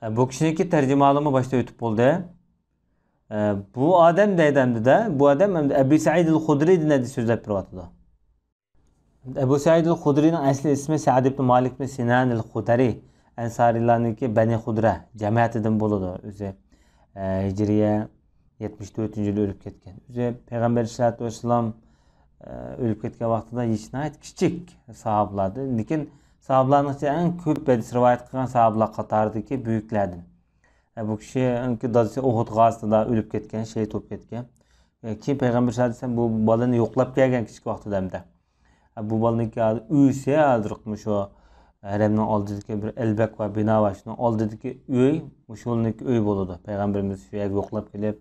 ئە، بۇ كىشىنىڭكى تەرجىمىھالىمۇ باشتا ئۆتۈپ بولدى. ئە، بۇ ئادەم دەيدۇ ئەمدىدە، بۇ ئادەم ئەمدى ئەبى سەئىد ئەل خۇدرىدىن ھەدىس سۆزلەپ بېرىۋاتىدۇ. ئەبۇ سەئىد ئەل خۇدرىنىڭ ئەسلى ئىسمى سەئد ئىبن مالىك ئىبن سىنان ئەل خۇدرى، ئەنسارىيلارنىڭكى بەنى خۇدرە جەمەتىدىن بولىدۇ. ئۆزى، ئە، ھىجرىيە يەتمىش تۆتىنچى يىلى ئۆلۈپ كەتكەن. ئۆزى پەيغەمبەر ئەلەيھىسسالاتۇ ۋەسسالام، ئە، ئۆلۈپ كەتكەن ۋاقتىدا ھېچ ناھايىتى كىچىك ساھابىلاردىن. لېكىن ساھابىلارنىڭ ئىچىدە ئەڭ كۆپ ھەدىس رىۋايەت قىلغان ساھابىلار قاتارىدىكى بۈيۈكلەردىن. ئە، بۇ كىشى ئەنكى دادىسى ئۇھۇد غازىتىدا ئۆلۈپ كەتكەن، شېھىت بولۇپ كەتكەن. ئە، كېيىن پەيغەمبەر سەللەللاھۇ ئەلەيھى ۋەسەللەم بۇ بالىنى يوقلاپ كەلگەن كىچىك ۋاقتىدا ھەمدە. ئە، بۇ بالىنىڭكى ھازىر ئۆيسى ھازىرقى مۇشۇ ھەرەمنىڭ ئالدىدىكى بىر ئەلبەك بار، بىنا بار، شۇنىڭ ئالدىدىكى ئۆي، مۇشۇ بالىنىڭكى ئۆيى بولىدۇ. پەيغەمبىرىمىز شۇ يەرگە يوقلاپ كېلىپ،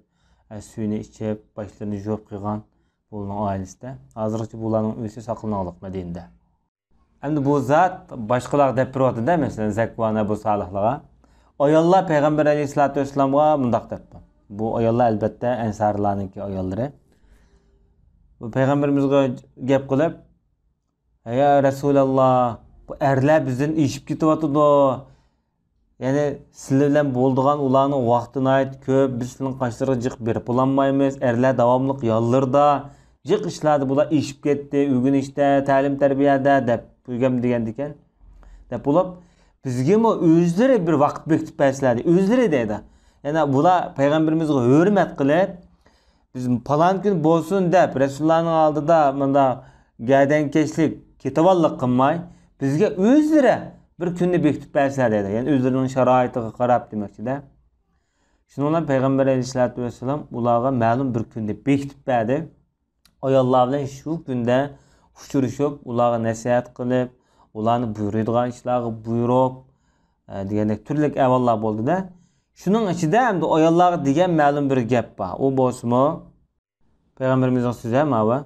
ئە، سۈيىنى ئىچىپ، باشلىرىنى يۇيۇپ قىلغان بۇلارنىڭ ئائىلىسىدە. ھازىرغىچە بۇلارنىڭ ئۆيسى ساقلىنىۋاتىدۇ مەدىنىدە. ئەمدى بۇ زات باشقىلارغا دەپ بېرىۋاتىدۇ-دە، مەسىلەن، زەكۋان، ئەبۇ سالىھلارغا. ئاياللار پەيغەمبەر ئەلەيھىسسالاتۇ ۋەسسالامغا مۇنداق دەپتۇ. بۇ ئاياللار، ئەلبەتتە، ئەنسارلارنىڭكى ئاياللىرى. بۇ پەيغەمبىرىمىزگە گەپ قىلىپ، «يا رەسۇلاللا، بۇ ئەرلەر بىزدىن ئېشىپ كېتىۋاتىدۇ. يەنى سىلەر بىلەن بولىدىغان ئۇلارنىڭ ۋاقتى ناھايىتى كۆپ، بىز سىلەرنىڭ قاشلىرىغا جىق بېرىپ بولالمايمىز، ئەرلەر داۋاملىق ياللىرىدا، جىق ئىشلاردا بۇلار ئېشىپ كەتتى، ئۆگىنىشتە، تەلىم-تەربىيەدە» دەپ بۈگەم دېگەندىكەن. دەپ بولۇپ، بىزگىمۇ ئۆزلىرى بىر ۋاقىت بېكىتىپ بەرسىلەر، ئۆزلىرى دەيدۇ. يەنى بۇلار پەيغەمبىرىمىزگە ھۆرمەت قىلىپ، بىز پالان كۈن بولسۇن دەپ، رەسۇلۇللانىڭ ئالدىدا مۇنداق گەدەنكەشلىك، كېتىۋاللىق قىلماي، بىزگە ئۆزلىرى بىر كۈننى بېكىتىپ بەرسىلەر دەيدۇ. يەنى ئۆزلىرىنىڭ شارائىتىغا قاراپ دېمەكچىدە. شۇنىڭ بىلەن پەيغەمبەر ئەلەيھىسسالاتۇ ۋەسسالام ئۇلارغا مەلۇم بىر كۈننى بېكىتىپ بەردى. ئاياللار بىلەن شۇ كۈندە ئۇچرىشىپ، ئۇلارغا نەسىھەت قىلىپ، ئۇلارنى بۇيرۇيدىغان ئىشلارغا بۇيرۇپ، ئە، دېگەندەك تۈرلۈك ئەھۋاللار بولدى-دە. شۇنىڭ ئىچىدە ئەمدى ئاياللارغا دېگەن مەلۇم بىر گەپ بار. ئۇ بولسىمۇ، پەيغەمبىرىمىزنىڭ سۆزى ماۋۇ.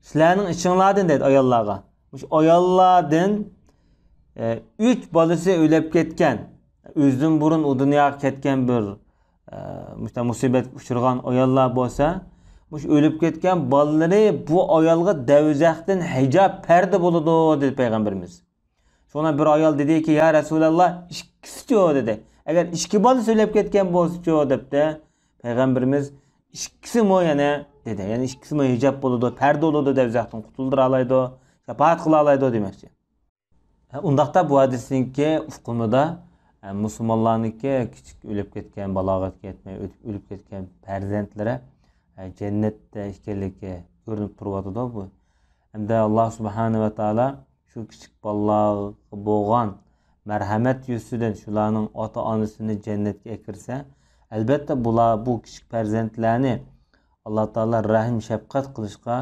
سىلەرنىڭ ئىچىڭلاردىن دەيدۇ ئاياللارغا. مۇشۇ ئاياللاردىن، ئە، ئۈچ بالىسى ئۆلۈپ كەتكەن، ئۆزىدىن بۇرۇن ئۇ دۇنياغا كەتكەن بىر، ئە، مۇشۇنداق مۇسىبەتكە ئۇچرىغان ئاياللار بولسا، مۇشۇ ئۆلۈپ كەتكەن بالىلىرى بۇ ئايالغا دەۋزەختىن ھىجاب، پەردە بولىدۇ، دېدى پەيغەمبىرىمىز. شۇڭا بىر ئايال دېدىكى، يا رەسۇلاللا، ئىككىسىچۇ دېدى. ئەگەر ئىككى بالىسى ئۆلۈپ كەتكەن بولسىچۇ دەپتۇ. پەيغەمبىرىمىز ئىككىسىمۇ يەنە دېدى. يەنى ئىككىسىمۇ ھىجاب بولىدۇ، پەردە بولىدۇ، دوزاختىن قۇتۇلدۇرالايدۇ، شاپائەت قىلالايدۇ دېمەكچى. ھە، ئۇنداقتا بۇ ھەدىسنىڭكى ئۇقۇمىدا، ھە، مۇسۇلمانلارنىڭكى كىچىك ئۆلۈپ كەتكەن، بالاغەتكە يەتمەي ئۆتۈپ ئۆلۈپ كەتكەن پەرزەنتلىرى، ھە، جەننەتتە ئىكەنلىكى كۆرۈنۈپ تۇرۇۋاتىدۇ بۇ. ھەمدە ئاللا سۇبھانەھۇ ۋە تائالا شۇ كىچىك بالىلارغا بولغان مەرھەمەت يۈزىسىدىن شۇلارنىڭ ئاتا-ئانىسىنى جەننەتكە ئەكىرسە، ئەلبەتتە بۇلار، بۇ كىچىك پەرزەنتلەرنى ئاللا تائالا رەھىم شەپقەت قىلىشقا،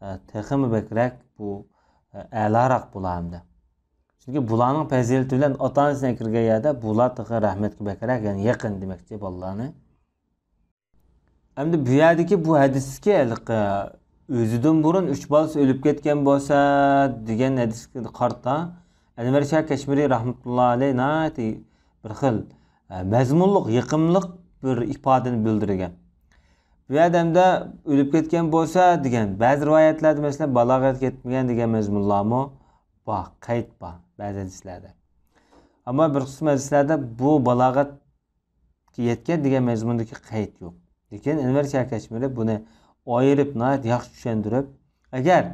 ئە، تېخىمۇ بەكرەك بۇ، ئە، ئەلاراق بۇلار ھەمدە. چۈنكى بۇلارنىڭ پەزىلىتى بىلەن ئاتا-ئانىسىنى ئەكىرگەن يەردە بۇلار تېخى رەھمەتكە بەكرەك، يەنى يېقىن دېمەكچى بالىلارنى. ئەمدى بۇ يەردىكى بۇ ھەدىستىكى ھېلىقى ئۆزىدىن بۇرۇن ئۈچ بالىسى ئۆلۈپ كەتكەن بولسا دېگەن ھەدىسكە قارىتا، ئەنۋەر شاھ كەشمىرى رەھمەتۇللا ئەلەيھ ناھايىتى بىر خىل، ئە، مەزمۇنلۇق، يېقىملىق بىر ئىپادىنى بىلدۈرگەن. بۇ يەردە ئەمدى ئۆلۈپ كەتكەن بولسا دېگەن، بەزى رىۋايەتلەردە مەسىلەن بالاغەتكە يەتمىگەن دېگەن مەزمۇنلارمۇ بار، قەيت بار بەزى ھەدىسلەردە. ئەمما بىر قىسىم ھەدىسلەردە بۇ بالاغەتكە يەتكەن دېگەن مەزمۇندىكى قەيت يوق. لېكىن ئەنۋەر شاھ كەشمىرى بۇنى ئايرىپ ناھايىتى ياخشى چۈشەندۈرۈپ، ئەگەر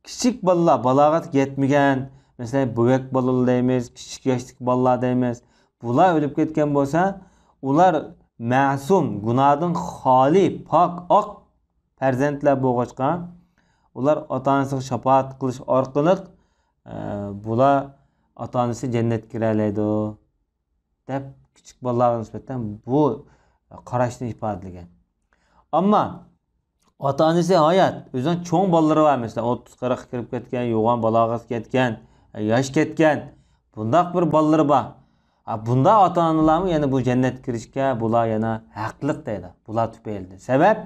كىچىك بالىلار بالاغەتكە يەتمىگەن، مەسىلەن، بۆۋەك بالىلار دەيمىز، كىچىك ياشتىكى بالىلار دەيمىز، بۇلار ئۆلۈپ كەتكەن بولسا، ئۇلار مەسۇم، گۇناھدىن خالىي، پاك، ئاق پەرزەنتلەر بولغاچقا، ئۇلار ئاتا-ئانىسىغا شاپائەت قىلىش ئارقىلىق، ئە، بۇلار ئاتا-ئانىسى جەننەتكە كىرەلەيدۇ، دەپ كىچىك بالىلارغا نىسبەتەن بۇ قاراشنى ئىپادىلىگەن. ئەمما ئاتا-ئانىسى ھايات، ئۆزىنىڭ چوڭ بالىلىرى بار، مەسىلەن، ئوتتۇز قىرىققا كىرىپ كەتكەن، يوغان بالاغەتكە يەتكەن، ياش كەتكەن، بۇنداق بىر بالىلىرى بار. ھە، بۇنداق ئاتا-ئانىلارمۇ يەنە بۇ جەننەتكە كىرىشكە بۇلار يەنە ھەقلىق دەيدۇ، بۇلار تۈپەيلىدىن. سەۋەب،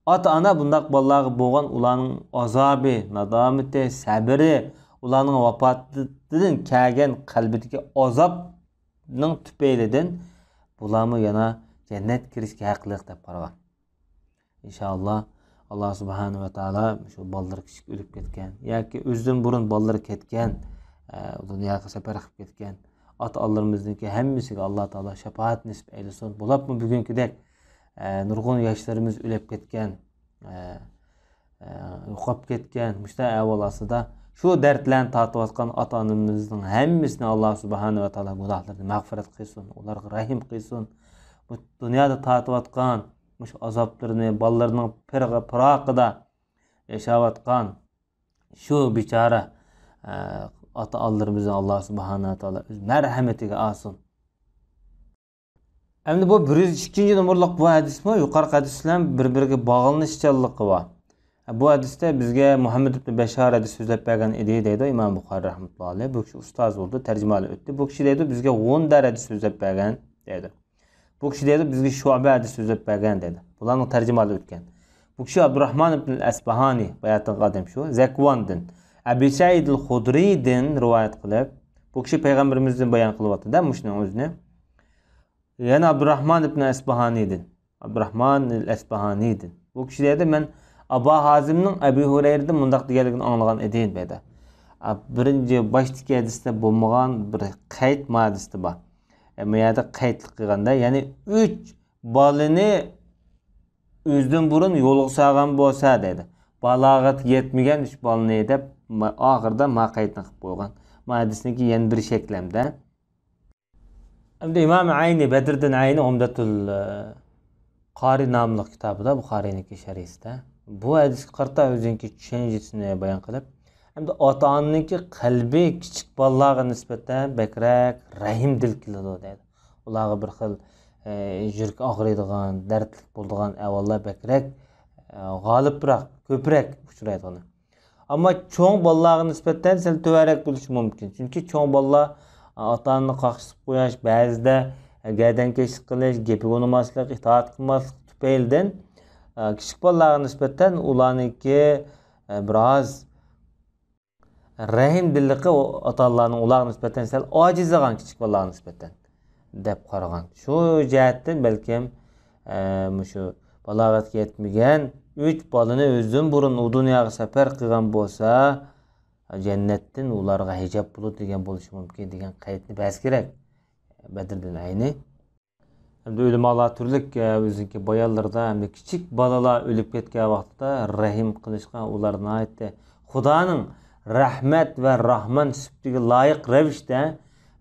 ئاتا-ئانا بۇنداق بالىلارغا بولغان ئۇلارنىڭ ئازابى، نادامىتى، سەبرى، ئۇلارنىڭ ۋاپاتىدىن كەلگەن قەلبىدىكى ئازابنىڭ تۈپەيلىدىن بۇلارمۇ يەنە جەننەتكە كىرىشكە ھەقلىق دەپ قارىغان. ئىنشائاللا، ئاللا سۇبھانەھۇ ۋە تائالا شۇ بالىلىرى كىچىك ئۆلۈپ كەتكەن ياكى ئۆزىدىن بۇرۇن بالىلىرى كەتكەن، ئە، دۇنياغا سەپەر قىلىپ كەتكەن ئاتا-ئانىلىرىمىزنىڭكى ھەممىسىگە ئاللا تائالا شاپائەت نېسىپ ئەيلىسۇن. بولۇپمۇ بۈگۈنكىدەك، ئە، نۇرغۇن ياشلىرىمىز ئۆلۈپ كەتكەن، ئە، ئە، يوقاپ كەتكەن، مۇشۇنداق ئەھۋال ئاستىدا شۇ دەردلەرنى تارتىۋاتقان ئاتا-ئانىمىزنىڭ ھەممىسىنى ئاللا سۇبھانەھۇ ۋە تائالا گۇناھلىرىنى مەغپىرەت قىلسۇن، ئۇلارغا رەھىم قىلسۇن. بۇ دۇنيادا تارتىۋاتقان مۇشۇ ئازابلىرىنى، بالىلىرىنىڭ پىرىقى-، پىراقىدا ياشاۋاتقان شۇ بىچارە، ئە، ئاتا-ئانىلىرىمىزنى ئاللا سۇبھانەھۇ ۋە تائالا ئۆز مەرھەمىتىگە ئالسۇن. ئەمدى بۇ بىر يۈز ئىككىنچى نومۇرلۇق بۇ ھەدىسمۇ يۇقىرىقى ھەدىس بىلەن بىر-بىرىگە باغلىنىشچانلىقى بار. بۇ ھەدىستە بىزگە مۇھەممەد ئىبن بەششار ھەدىس سۆزلەپ بەرگەن ئىدى دەيدۇ ئىمام بۇخارى رەھمەتۇللاھى ئەلەيھ. بۇ كىشى ئۇستاز بولدى، تەرجىمە ئېلىپ ئۆتتى. بۇ كىشى دەيدۇ، بىزگە غۇندەر ھەدىس سۆزلەپ بەرگەن دەيدۇ. بۇ كىشى دەيدۇ، بىزگە شۇئبە ھەدىس سۆزلەپ بەرگەن دەيدۇ. بۇلارنىڭ تەرجىمە ئېلىپ ئۆتكەن. بۇ كىشى ئابدۇرراھمان ئىبن ئەسباھانى، باياتىنقى ئادەم شۇ، زەكۋاندىن، ئەبى سەئىدىل خۇدرىيدىن رىۋايەت قىلىپ، بۇ كىشى پەيغەمبىرىمىزدىن بايان قىلىۋاتىدۇ مۇشۇنىڭ ئۆزىنى. يەنە ئابدۇرراھمان ئىبن ئەسباھانىدىن. ئابدۇرراھمان ئەل ئەسباھانىدىن. بۇ كىشى دەيدۇ، مەن ئابا ھازىمنىڭ ئەبى ھۇرەيرىدىن مۇنداق دېگەنلىكىنى ئاڭلىغان ئىدىم دەيدۇ. ئا، بىرىنچى باشتىكى ھەدىستە بولمىغان بىر قەيت ما ھەدىستە بار. ئە، بۇ يەردە قەيتلىك قىلغاندا، يەنى ئۈچ بالىنى ئۆزىدىن بۇرۇن يولغا سالغان بولسا دەيدۇ. بالاغەتكە يەتمىگەن ئۈچ بالىنى دەپ، ما-، ئاخىرىدا ما قەيتنى قىلىپ قويغان. ما ھەدىسنىڭكى يەنە بىر شەكلى ھەمدە. ئەمدى ئىمام ئەينى، بەدرىدىن ئەينى ئۇمدەتۇل، ئە، قارى ناملىق كىتابىدا، بۇخارىينىڭكى شەرھىسىدە بۇ ھەدىسكە قارىتا ئۆزىنىڭكى چۈشەنچىسىنى بايان قىلىپ، ئەمدى ئاتا-ئانىنىڭكى قەلبى كىچىك بالىلارغا نىسبەتەن بەكرەك رەھىمدىل كېلىدۇ دەيدۇ. ئۇلارغا بىر خىل، ئە، يۈرىكى ئاغرىيدىغان، دەردلىك بولىدىغان ئەھۋاللار بەكرەك، ئە، غالىبراق، كۆپرەك ئۇچرايدىغىنى. ئەمما چوڭ بالىلارغا نىسبەتەن سەل تۆۋەنرەك بولۇشى مۇمكىن. چۈنكى چوڭ بالىلار ئاتا-ئانىنى قاقشىتىپ قويۇش، بەزىدە گەردەنكەشلىك قىلىش، گېپىگە ئۇنىماسلىق، ئىتائەت قىلماسلىق تۈپەيلىدىن، كىچىك بالىلارغا نىسبەتەن ئۇلارنىڭكى بىراز رەھىمدىللىقى ئاتا-ئانىلارنىڭ ئۇلارغا نىسبەتەن سەل ئاجىزلىغان كىچىك بالىلارغا نىسبەتەن دەپ قارىغان. شۇ جەھەتتىن بەلكىم، ئە، مۇشۇ بالاغەتكە يەتمىگەن ئۈچ بالىنى ئۆزىدىن بۇرۇن ئۇ دۇنياغا سەپەر قىلغان بولسا، جەننەتتىن ئۇلارغا ھىجاب بولىدۇ دېگەن بولۇشى مۇمكىن دېگەن قەيتنى بەرسە كېرەك، بەدرىدىن ئەينى. ھەمدە ئۆلىمالار تۈرلۈك، ئە، ئۆزىنىڭكى بايانلىرىدا ھەمدە كىچىك بالىلار ئۆلۈپ كەتكەن ۋاقتىدا رەھىم قىلىشقا ئۇلار ناھايىتى خۇدانىڭ رەھمەت ۋە راھمان سۈپىتىگە لايىق رەۋىشتە،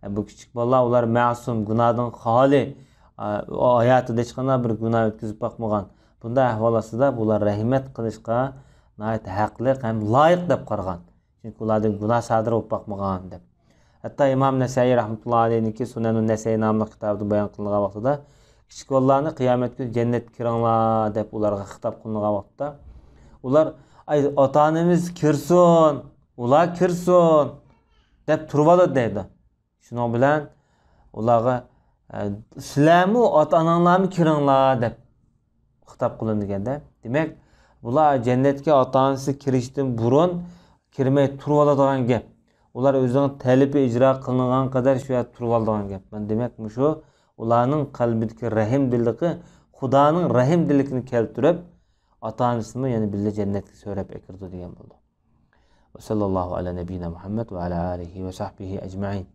ئە، بۇ كىچىك بالىلار ئۇلار مەسۇم، گۇناھدىن خالىي، ئە، ھاياتىدا ھېچقانداق بىر گۇناھ ئۆتكۈزۈپ باقمىغان. بۇنداق ئەھۋال ئاستىدا بۇلار رەھمەت قىلىشقا ناھايىتى ھەقلىق ھەم لايىق دەپ قارىغان. چۈنكى ئۇلاردىن گۇناھ سادىر بولۇپ باقمىغان دەپ. ھەتتا ئىمام نەسەئىي رەھمەتۇللا ئەلەيھنىڭكى سۇنەنۇن نەسەئىي ناملىق كىتابىدا بايان قىلىنغان ۋاقتىدا، كىچىك بالىلارنى قىيامەت كۈنى جەننەتكە كىرىڭلار دەپ ئۇلارغا خىتاب قىلىنغان ۋاقىتتا، ئۇلار، ئاي، ئاتا-ئانىمىز كىرسۇن، ئۇلار كىرسۇن دەپ تۇرۇۋالىدۇ دەيدۇ. شۇنىڭ بىلەن ئۇلارغا، ئە، سىلەرمۇ ئاتا-ئاناڭلارمۇ كىرىڭلار دەپ خىتاب قىلىنىدىكەن-دە. دېمەك، بۇلار جەننەتكە ئاتا-ئانىسى كىرىشتىن بۇرۇن كىرمەي تۇرۇۋالىدىغان گەپ. ئۇلار ئۆزىنىڭ تەلىپى ئىجرا قىلىنغان قەدەر شۇ يەردە تۇرۇۋالىدىغان گەپ. مانا دېمەك، مۇشۇ ئۇلارنىڭ قەلبىدىكى رەھىمدىللىقى خۇدانىڭ رەھىمدىللىكىنى كەلتۈرۈپ، ئاتا-ئانىسىنىمۇ يەنە بىللە جەننەتكە سۆرەپ ئەكىرىدۇ دېگەن بولىدۇ. وصلى الله على نبينا محمد وعلى آله وصحبه أجمعين.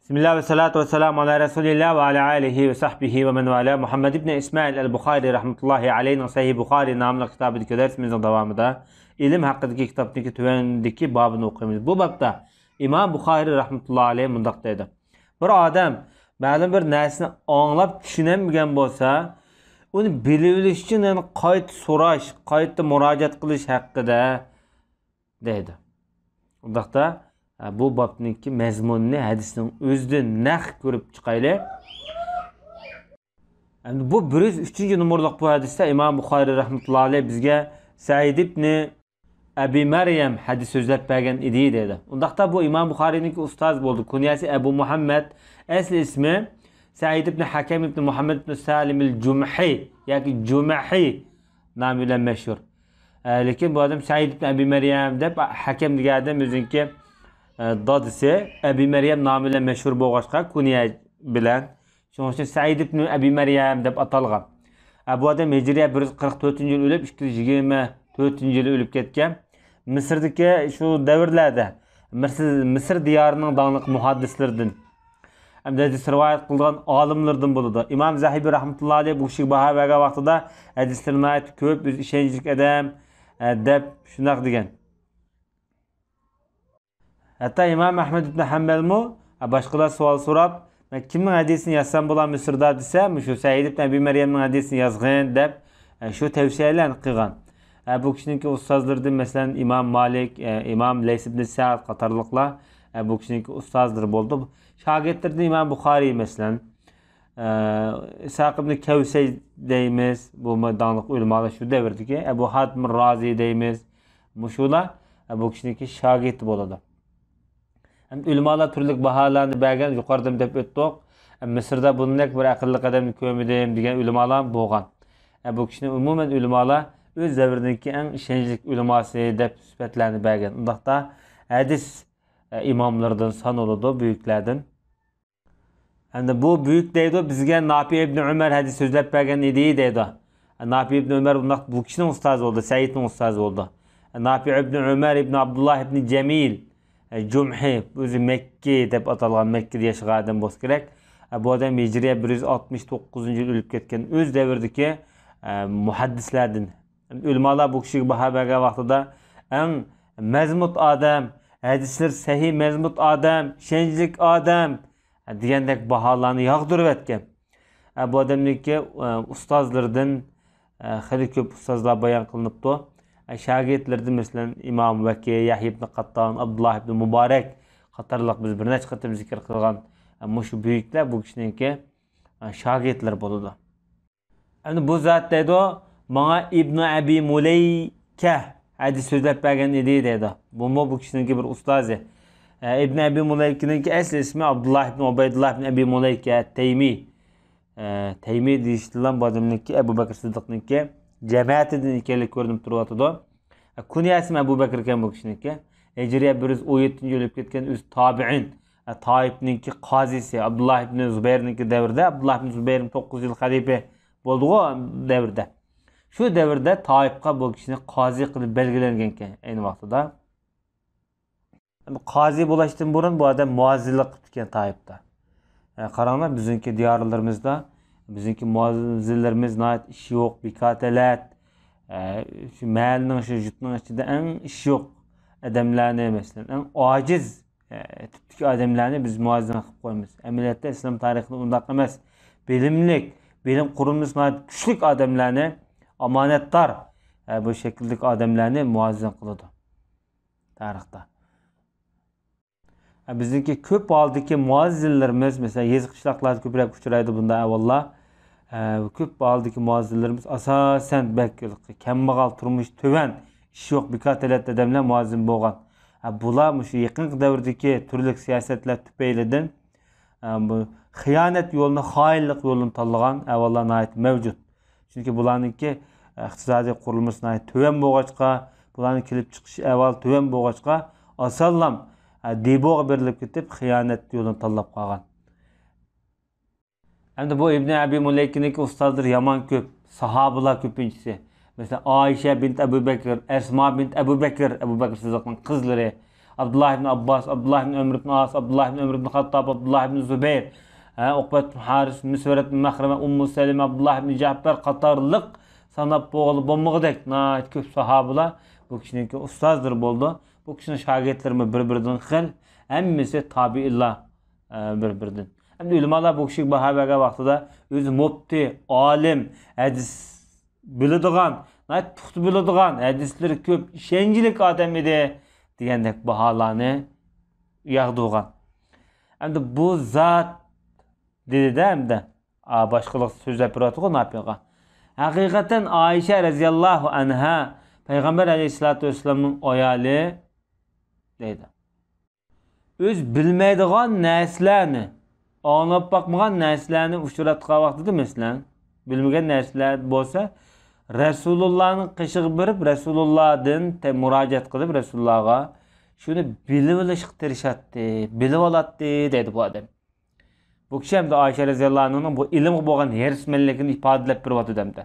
بسم الله والصلاة والسلام على رسول الله وعلى آله وصحبه ومن والاه. مۇھەممەد ئىبن ئىسمائىل ئەل بۇخارى رەھمەتۇللاھى ئەلەيھنىڭ سەھىھ بۇخارى ناملىق كىتابىدىكى دەرسىمىزنىڭ داۋامىدا ئىلىم ھەققىدىكى كىتابتىكى تۆۋەندىكى بابىنى ئوقۇيمىز. بۇ بابتا ئىمام بۇخارى رەھمەتۇللاھى ئەلەيھ مۇنداق دەيدۇ: بىر ئادەم مەلۇم بىر نەرسىنى ئاڭلاپ چۈشىنەلمىگەن بولسا، ئۇنى بىلىۋېلىش ئۈچۈن يەنە قايتا سوراش، قايتا مۇراجىئەت قىلىش ھەققىدە دەيدۇ. ئۇنداقتا، بۇ بابنىڭكى مەزمۇنىنى ھەدىسنىڭ ئۆزىدىن نەق كۆرۈپ چىقايلى. ئەمدى بۇ بىر يۈز ئۈچىنچى نومۇرلۇق بۇ ھەدىستە ئىمام بۇخارى رەھمەتۇللاھى ئەلەيھ بىزگە سەئىد ئىبنى ئەبى مەريەم ھەدىس سۆزلەپ بەرگەن ئىدى دەيدۇ. ئۇنداقتا بۇ ئىمام بۇخارىنىڭكى ئۇستازى بولدى. كۇنيەسى ئەبۇ مۇھەممەد، ئەسلى ئىسمى سەئىد ئىبنى ھەكەم ئىبنى مۇھەممەد ئىبنى سالىم ئەل جۇمھى ياكى جۇمەھى نامى بىلەن مەشھۇر. ئە، لېكىن بۇ ئادەم سەئىد ئىبن ئەبى مەريەم دەپ، ھەكەم دېگەن ئادەم ئۆزىنىڭكى، ئە، دادىسى ئەبى مەريەم نامى بىلەن مەشھۇر بولغاچقا، كۇنيە بىلەن، شۇنىڭ ئۈچۈن سەئىد ئىبن ئەبى مەريەم دەپ ئاتالغان. ئە، بۇ ئادەم ھىجرىيە بىر يۈز قىرىق تۆتىنچى يىل ئۆلۈپ، ئىككى يۈز يىگىرمە تۆتىنچى يىلى ئۆلۈپ كەتكەن. مىسىردىكى شۇ دەۋرلەردە مىسىر، مىسىر دىيارىنىڭ داڭلىق مۇھەددىسلىرىدىن، ھەمدە ھەدىس رىۋايەت قىلىدىغان ئالىملىرىدىن بولىدۇ. ئىمام زەھىبى رەھمەتۇللاھى ئەلەيھ بۇ كىشىگە باھا بەرگەن ۋاقتىدا، ھەدىسلىرى ناھايىتى كۆپ، ئۆزى ئىشەنچلىك ئادەم، ئە، دەپ شۇنداق دېگەن. ھەتتا ئىمام ئەھمەد ئىبن ھەمبەلمۇ، ئە، باشقىلار سوئال سوراپ، مەن كىمنىڭ ھەدىسىنى يازسام بولا مىسىردا دېسە، مۇشۇ سەئىد ئىبن ئەبى مەريەمنىڭ ھەدىسىنى يازغىن دەپ، ئە، شۇ تەۋسىيەلەرنى قىلغان. ئە، بۇ كىشىنىڭكى ئۇستازلىرىدىن، مەسىلەن، ئىمام مالىك، ئە، ئىمام لەيس ئىبن سەئد قاتارلىقلار، ئە، بۇ كىشىنىڭكى ئۇستازلىرى بولدى. شاگىرتلىرىدىن ئىمام بۇخارىي، مەسىلەن، ئە، ئىسھاق ئىبن كەۋسەي دەيمىز، بۇ داڭلىق ئۆلىمالار شۇ دەۋردىكى، ئەبۇ ھاتىم رازى دەيمىز، مۇشۇلار، ئە، بۇ كىشىنىڭكى شاگىرتى بولىدۇ. ھەم ئۆلىمالار تۈرلۈك باھالارنى بەرگەن، يۇقىرىدىمۇ دەپ ئۆتتۇق. مىسىردا بۇندەك بىر ئەقىللىق ئادەمنى كۆرمىدىم دېگەن ئۆلىمالار بولغان. بۇ كىشىنى ئومۇمەن ئۆلىمالار ئۆز دەۋرىدىكى ئەڭ ئىشەنچلىك ئۆلىماسى دەپ سۈپەتلەرنى بەرگەن. ئۇنداقتا ھەدىس ئىماملىرىدىن سانىلىدۇ، بۈيۈكلەردىن. ئەمدى بۇ بۈيۈك دەيدۇ، بىزگە ناپىئ ئىبنى ئۆمەر ھەدىس سۆزلەپ بەرگەن ئىدى دەيدۇ. ناپىئ ئىبنى ئۆمەر بۇنداق بۇ كىشىنىڭ ئۇستازى بولدى، سەئىدنىڭ ئۇستازى بولدى. ناپىئ ئىبنى ئۆمەر ئىبنى ئابدۇللا ئىبنى جەمىل، ئە، جۇمھى، ئۆزى مەككى دەپ ئاتالغان، مەككىدە ياشىغان ئادەم بولسا كېرەك. ئە، بۇ ئادەم ھىجرىيە بىر يۈز ئاتمىش توققۇزىنچى يىل ئۆلۈپ كەتكەن، ئۆز دەۋرىدىكى، ئە، مۇھەددىسلەردىن. ئۆلىمالار بۇ كىشىگە باھا بەرگەن ۋاقتىدا، ئەڭ مەزمۇت ئادەم، ھەدىسلىرى سەھىھ مەزمۇت ئادەم، ئىشەنچلىك ئادەم، دېگەندەك باھالارنى ياغدۇرۇۋەتكەن. ئە، بۇ ئادەمنىڭكى، ئە، ئۇستازلىرىدىن، ئە، خېلى كۆپ ئۇستازلار بايان قىلىنىپتۇ. ئە، شاگىرتلىرىدىن، مەسىلەن، ئىمام ۋەكى، يەھيا ئىبن قاتتان، ئابدۇللا ئىبن مۇبارەك قاتارلىق بىز بىر نەچچە قېتىم زىكىر قىلغان، ئە، مۇشۇ بۈيۈكلەر بۇ كىشىنىڭكى، ئە، شاگىرتلىرى بولىدۇ. ئەمدى بۇ زات دەيدۇ، ماڭا ئىبنى ئەبى مۇلەيكە ھەدىس سۆزلەپ بەرگەن ئىدى دەيدۇ. بۇمۇ بۇ كىشىنىڭكى بىر ئۇستازى. ئە، ئىبنى ئەبى مۇلەيكىنىڭكى ئەسلى ئىسمى ئابدۇللا ئىبنى ئۇبەيدۇللا ئىبنى ئەبى مۇلەيكە تەيمى. ئە، تەيمى دېيىشتىنلا بۇ ئادەمنىڭكى ئەبۇ بەكرى سىددىقنىڭكى جەمەتىدىن ئىكەنلىكى كۆرۈنۈپ تۇرۇۋاتىدۇ. ئە، كۇنيەسىمۇ ئەبۇ بەكرى ئىكەن بۇ كىشىنىڭكى. ھىجرىيە بىر يۈز ئون يەتتىنچى يىل ئۆلۈپ كەتكەن، ئۆزى تابىئىن. ئە، تائىپنىڭكى قازىسى، ئابدۇللا ئىبنى زۇبەيرنىڭكى دەۋرىدە، ئابدۇللا ئىبنى زۇبەير توققۇز يىل خەلىپە بولدىغۇ دەۋردە. شۇ دەۋردە تائىپقا بۇ كىشىنى قازى قىلىپ بەلگىلەنگەنكەن ئەينى ۋاقتىدا. قازى بولۇشتىن بۇرۇن بۇ ئادەم مۇئەززىنلىك قىپتىكەن تائىپتا. ئە، قاراڭلار، بىزنىڭكى دىيارلىرىمىزدا، بىزنىڭكى مۇئەززىنلىرىمىز ناھايىتى ئىشى يوق، بىكار تەلەت. ئە، شۇ مەھەللىنىڭ، شۇ يۇرتنىڭ ئىچىدە ئەڭ ئىشى يوق ئادەملەرنى، مەسىلەن، ئەڭ ئاجىز، ئە، تىپتىكى ئادەملەرنى بىز مۇئەززىن قىلىپ قويىمىز. ئەمەلىيەتتە ئىسلام تارىخىدا ئۇنداق ئەمەس. بىلىملىك، بىلىم قۇرۇلمىسى ناھايىتى كۈچلۈك ئادەملەرنى، ئامانەتدار، ئە، بۇ شەكىلدىكى ئادەملەرنى مۇئەززىن قىلىدۇ تارىختا. بىزنىڭكى كۆپ ھالدىكى مۇئەززىنلىرىمىز، مەسىلەن، يېزا قىشلاقلاردا كۆپرەك ئۇچرايدۇ بۇنداق ئەھۋاللار. ئە، كۆپ ھالدىكى مۇئەززىنلىرىمىز ئاساسەن بەك كەمبەغەل، تۇرمۇشى تۆۋەن، ئىشى يوق، بىكار تەلەت ئادەملەر مۇئەززىن بولغان. ئە، بۇلار مۇشۇ يېقىنقى دەۋردىكى تۈرلۈك سىياسەتلەر تۈپەيلىدىن، ئە، بۇ خىيانەت يولىنى، خائىنلىق يولىنى تاللىغان ئەھۋاللار ناھايىتى مەۋجۇت. چۈنكى بۇلارنىڭكى ئىقتىسادىي قۇرۇلمىسى ناھايىتى تۆۋەن بولغاچقا، بۇلارنىڭ كېلىپ چىقىش ئەھۋالى تۆۋەن بولغاچقا، ئاسانلا دېبوغا بېرىلىپ كېتىپ، خىيانەت يولىنى تاللاپ قالغان. ئەمدى بۇ ئىبنى ئەبى مۇلەيكىنىڭكى ئۇستازلىرى يامان كۆپ، ساھابىلار كۆپىنچىسى. مەسىلەن، ئائىشە بىنت ئەبۇ بەكىر، ئەسما بىنت ئەبۇ بەكىر، ئەبۇ بەكىر سىددىقنىڭ قىزلىرى، ئابدۇللا ئىبن ئابباس، ئابدۇللا ئىبن ئۆمەر ئىبن ئاس، ئابدۇللا ئىبن ئۆمەر ئىبن خاتتاب، ئابدۇللا ئىبن زۇبەير، ھە، ئوقبەت ئىبن ھارىس، مىسۋەرەت ئىبن مەخرەمە، ئۇممۇ سەلىمە، ئابدۇللا ئىبن جەپەر قاتارلىق ساناپ بولغىلى بولمىغۇدەك ناھايىتى كۆپ ساھابىلار بۇ كىشىنىڭكى ئۇستازلىرى بولىدۇ. بۇ كىشىنىڭ شاگىرتلىرىمۇ بىر-بىرىدىن خىل، ھەممىسى تابىئىنلار، ئە، بىر-بىرىدىن. ئەمدى ئۆلىمالار بۇ كىشىگە باھا بەرگەن ۋاقتىدا ئۆزى مۇپتى، ئالىم، ھەدىس بىلىدىغان، ناھايىتى پۇختا بىلىدىغان، ھەدىسلىرى كۆپ، ئىشەنچلىك ئادەم ئىدى دېگەندەك باھالارنى ياغدۇرغان. ئەمدى بۇ زات دېدى-دە، ئەمدى، ئا، باشقىلار سۆزلەپ بېرىۋاتىدىغۇ ناپىقا. ھەقىقەتەن ئائىشە رەزىياللاھۇ ئەنھا پەيغەمبەر ئەلەيھىسسالاتۇ ۋەسسالامنىڭ ئايالى دەيدۇ. ئۆز بىلمەيدىغان نەرسىلەرنى، ئاڭلاپ باقمىغان نەرسىلەرنى ئۇچراتقان ۋاقتىدا، مەسىلەن، بىلمىگەن نەرسىلەر بولسا، رەسۇلۇللانىڭ قېشىغا بېرىپ، رەسۇلۇللادىن تە-، مۇراجىئەت قىلىپ، رەسۇلۇللاغا شۇنى بىلىۋېلىشقا تىرىشاتتى، بىلىۋالاتتى، دەيدۇ بۇ ئادەم. بۇ كىشى ھەمدە ئائىشە رەزىياللاھۇ ئەنھانىڭ بۇ ئىلىمغا بولغان ھېرىسمەنلىكىنى ئىپادىلەپ بېرىۋاتىدۇ ھەمدە.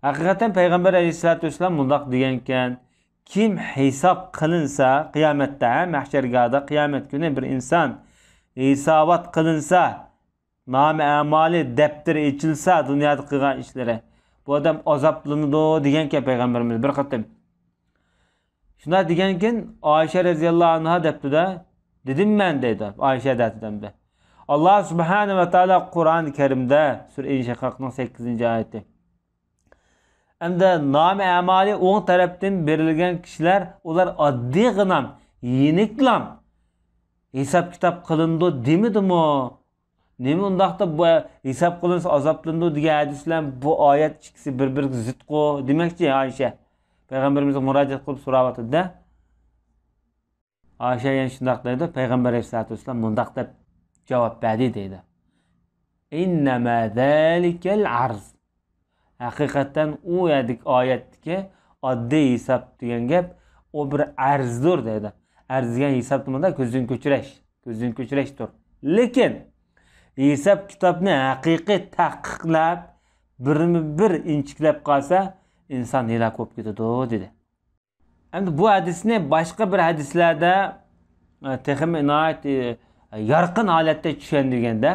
ھەقىقەتەن پەيغەمبەر ئەلەيھىسسالاتۇ ۋەسسالام مۇنداق دېگەنكەن، كىم ھېساب قىلىنسا قىيامەتتە، ھە، مەھشەرگاھدا قىيامەت كۈنى بىر ئىنسان ھېسابات قىلىنسا، نامە ئەمالى دەپتىرى ئېچىلسا، دۇنيادا قىلغان ئىشلىرى، بۇ ئادەم ئازابلىنىدۇ دېگەنكەن پەيغەمبىرىمىز بىر قېتىم. شۇنداق دېگەنكىن، ئائىشە رەزىياللاھۇ ئەنھا دەپتۇ-دە، دېدىم مەن دەيدۇ، ئائىشە دەپتۇ ئەمدى. ئاللا سۇبھانە ۋە تائالا قۇرئان كەرىمدە، سۈرە ئىنشىقاقنىڭ سەككىزىنچى ئايىتى. ئەمدى نامە ئەمالى ئوڭ تەرەپتىن بېرىلگەن كىشىلەر، ئۇلار ئاددىيغىنام، يېنىكلام ھېساب كىتاب قىلىنىدۇ دېمىدىمۇ؟ نېمە ئۇنداقتا بۇ ھېساب قىلىنسا ئازابلىنىدۇ دېگەن ھەدىس بىلەن بۇ ئايەت ئىككىسى بىر-بىرىگە زىتقۇ دېمەكچى ئائىشە. پەيغەمبىرىمىزگە مۇراجىئەت قىلىپ سوراۋاتىدۇ-دە. ئائىشە يەنە شۇنداق دەيدۇ، پەيغەمبەر ئەلەيھىسسالاتۇ ۋەسسالام مۇنداق دەپ جاۋاب بەردى دەيدۇ. ئىننەما زالىكەل ئەرز. ھەقىقەتەن ئۇ يەردىكى ئايەتتىكى ئاددىي ھېساب دېگەن گەپ، ئۇ بىر ئەرزدۇر دەيدۇ. ئەرز دېگەن ھېساب دېمىدا كۆزدىن كۆچۈرۈش، كۆزدىن كۆچۈرۈشتۇر. لېكىن ھېساب كىتابنى ھەقىقىي تەھقىقلەپ، بىرمۇ بىر ئىنچىكىلەپ قالسا، ئىنسان ھېلاك بولۇپ كېتىدۇ دېدى. ئەمدى بۇ ھەدىسنى باشقا بىر ھەدىسلەردە، ئە، تېخىمۇ ناھايىتى، ئە، يارقىن ھالەتتە چۈشەندۈرگەندە،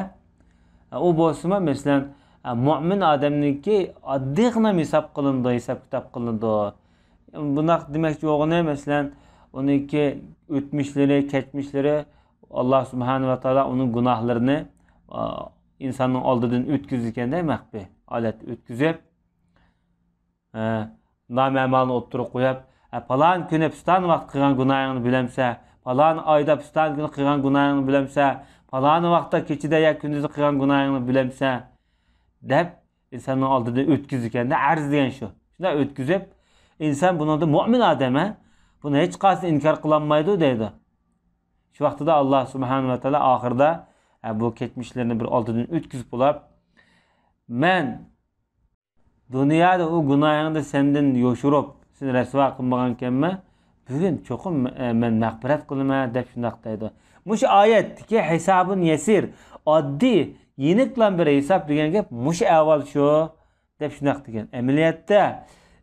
ئە، ئۇ بولسىمۇ، مەسىلەن، ئە، مۆمىن ئادەمنىڭكى ئاددىيغىنا ھېساب قىلىنىدۇ، ھېساب كىتاب قىلىنىدۇ. بۇنداق دېمەكچى بولغىنى، مەسىلەن، ئۇنىڭكى ئۆتمۈشلىرى، كەچمىشلىرى، ئاللا سۇبھانە ۋە تائالا ئۇنىڭ گۇناھلىرىنى، ئە، ئىنساننىڭ ئالدىدىن ئۆتكۈزىدىكەندە، مەخپىي ھالەتتە ئۆتكۈزۈپ، ھە، نامە ئەمالنى ئوتتۇرىغا قويۇپ، ھە، پالان كۈنى پىستان ۋاقىت قىلغان گۇناھىڭنى بىلەمسە، پالان ئايدا پىستان كۈنى قىلغان گۇناھىڭنى بىلەمسە، پالان ۋاقىتتا كېچىدە يا كۈندۈزدە قىلغان گۇناھىڭنى بىلەمسە، دەپ ئىنساننىڭ ئالدىدا ئۆتكۈزىدىكەندە، ئەرز دېگەن شۇ. شۇنداق ئۆتكۈزۈپ، ئىنسان بۇنىڭدا مۆمىن ئادەم، ھە، بۇنى ھېچقايسى ئىنكار قىلالمايدۇ دەيدۇ. شۇ ۋاقتىدا ئاللا سۇبھانە ۋە تائالا ئاخىرىدا، ھە، بۇ كەچمىشلىرىنى بىر ئالدىدىن ئۆتكۈزۈپ بولاپ، مەن دۇنيادا ئۇ گۇناھىڭنى سەندىن يوشۇرۇپ، سېنى رەسۋا قىلمىغانكەنمەن، بۈگۈن چوقۇم، ئە، مەن مەغپىرەت قىلىمەن، دەپ شۇنداق دەيدۇ. مۇشۇ ئايەتتىكى ھېسابۇن يەسىر، ئاددىي، يېنىكلا بىر ھېساب دېگەن گەپ مۇشۇ ئەھۋال شۇ، دەپ شۇنداق دېگەن. ئەمەلىيەتتە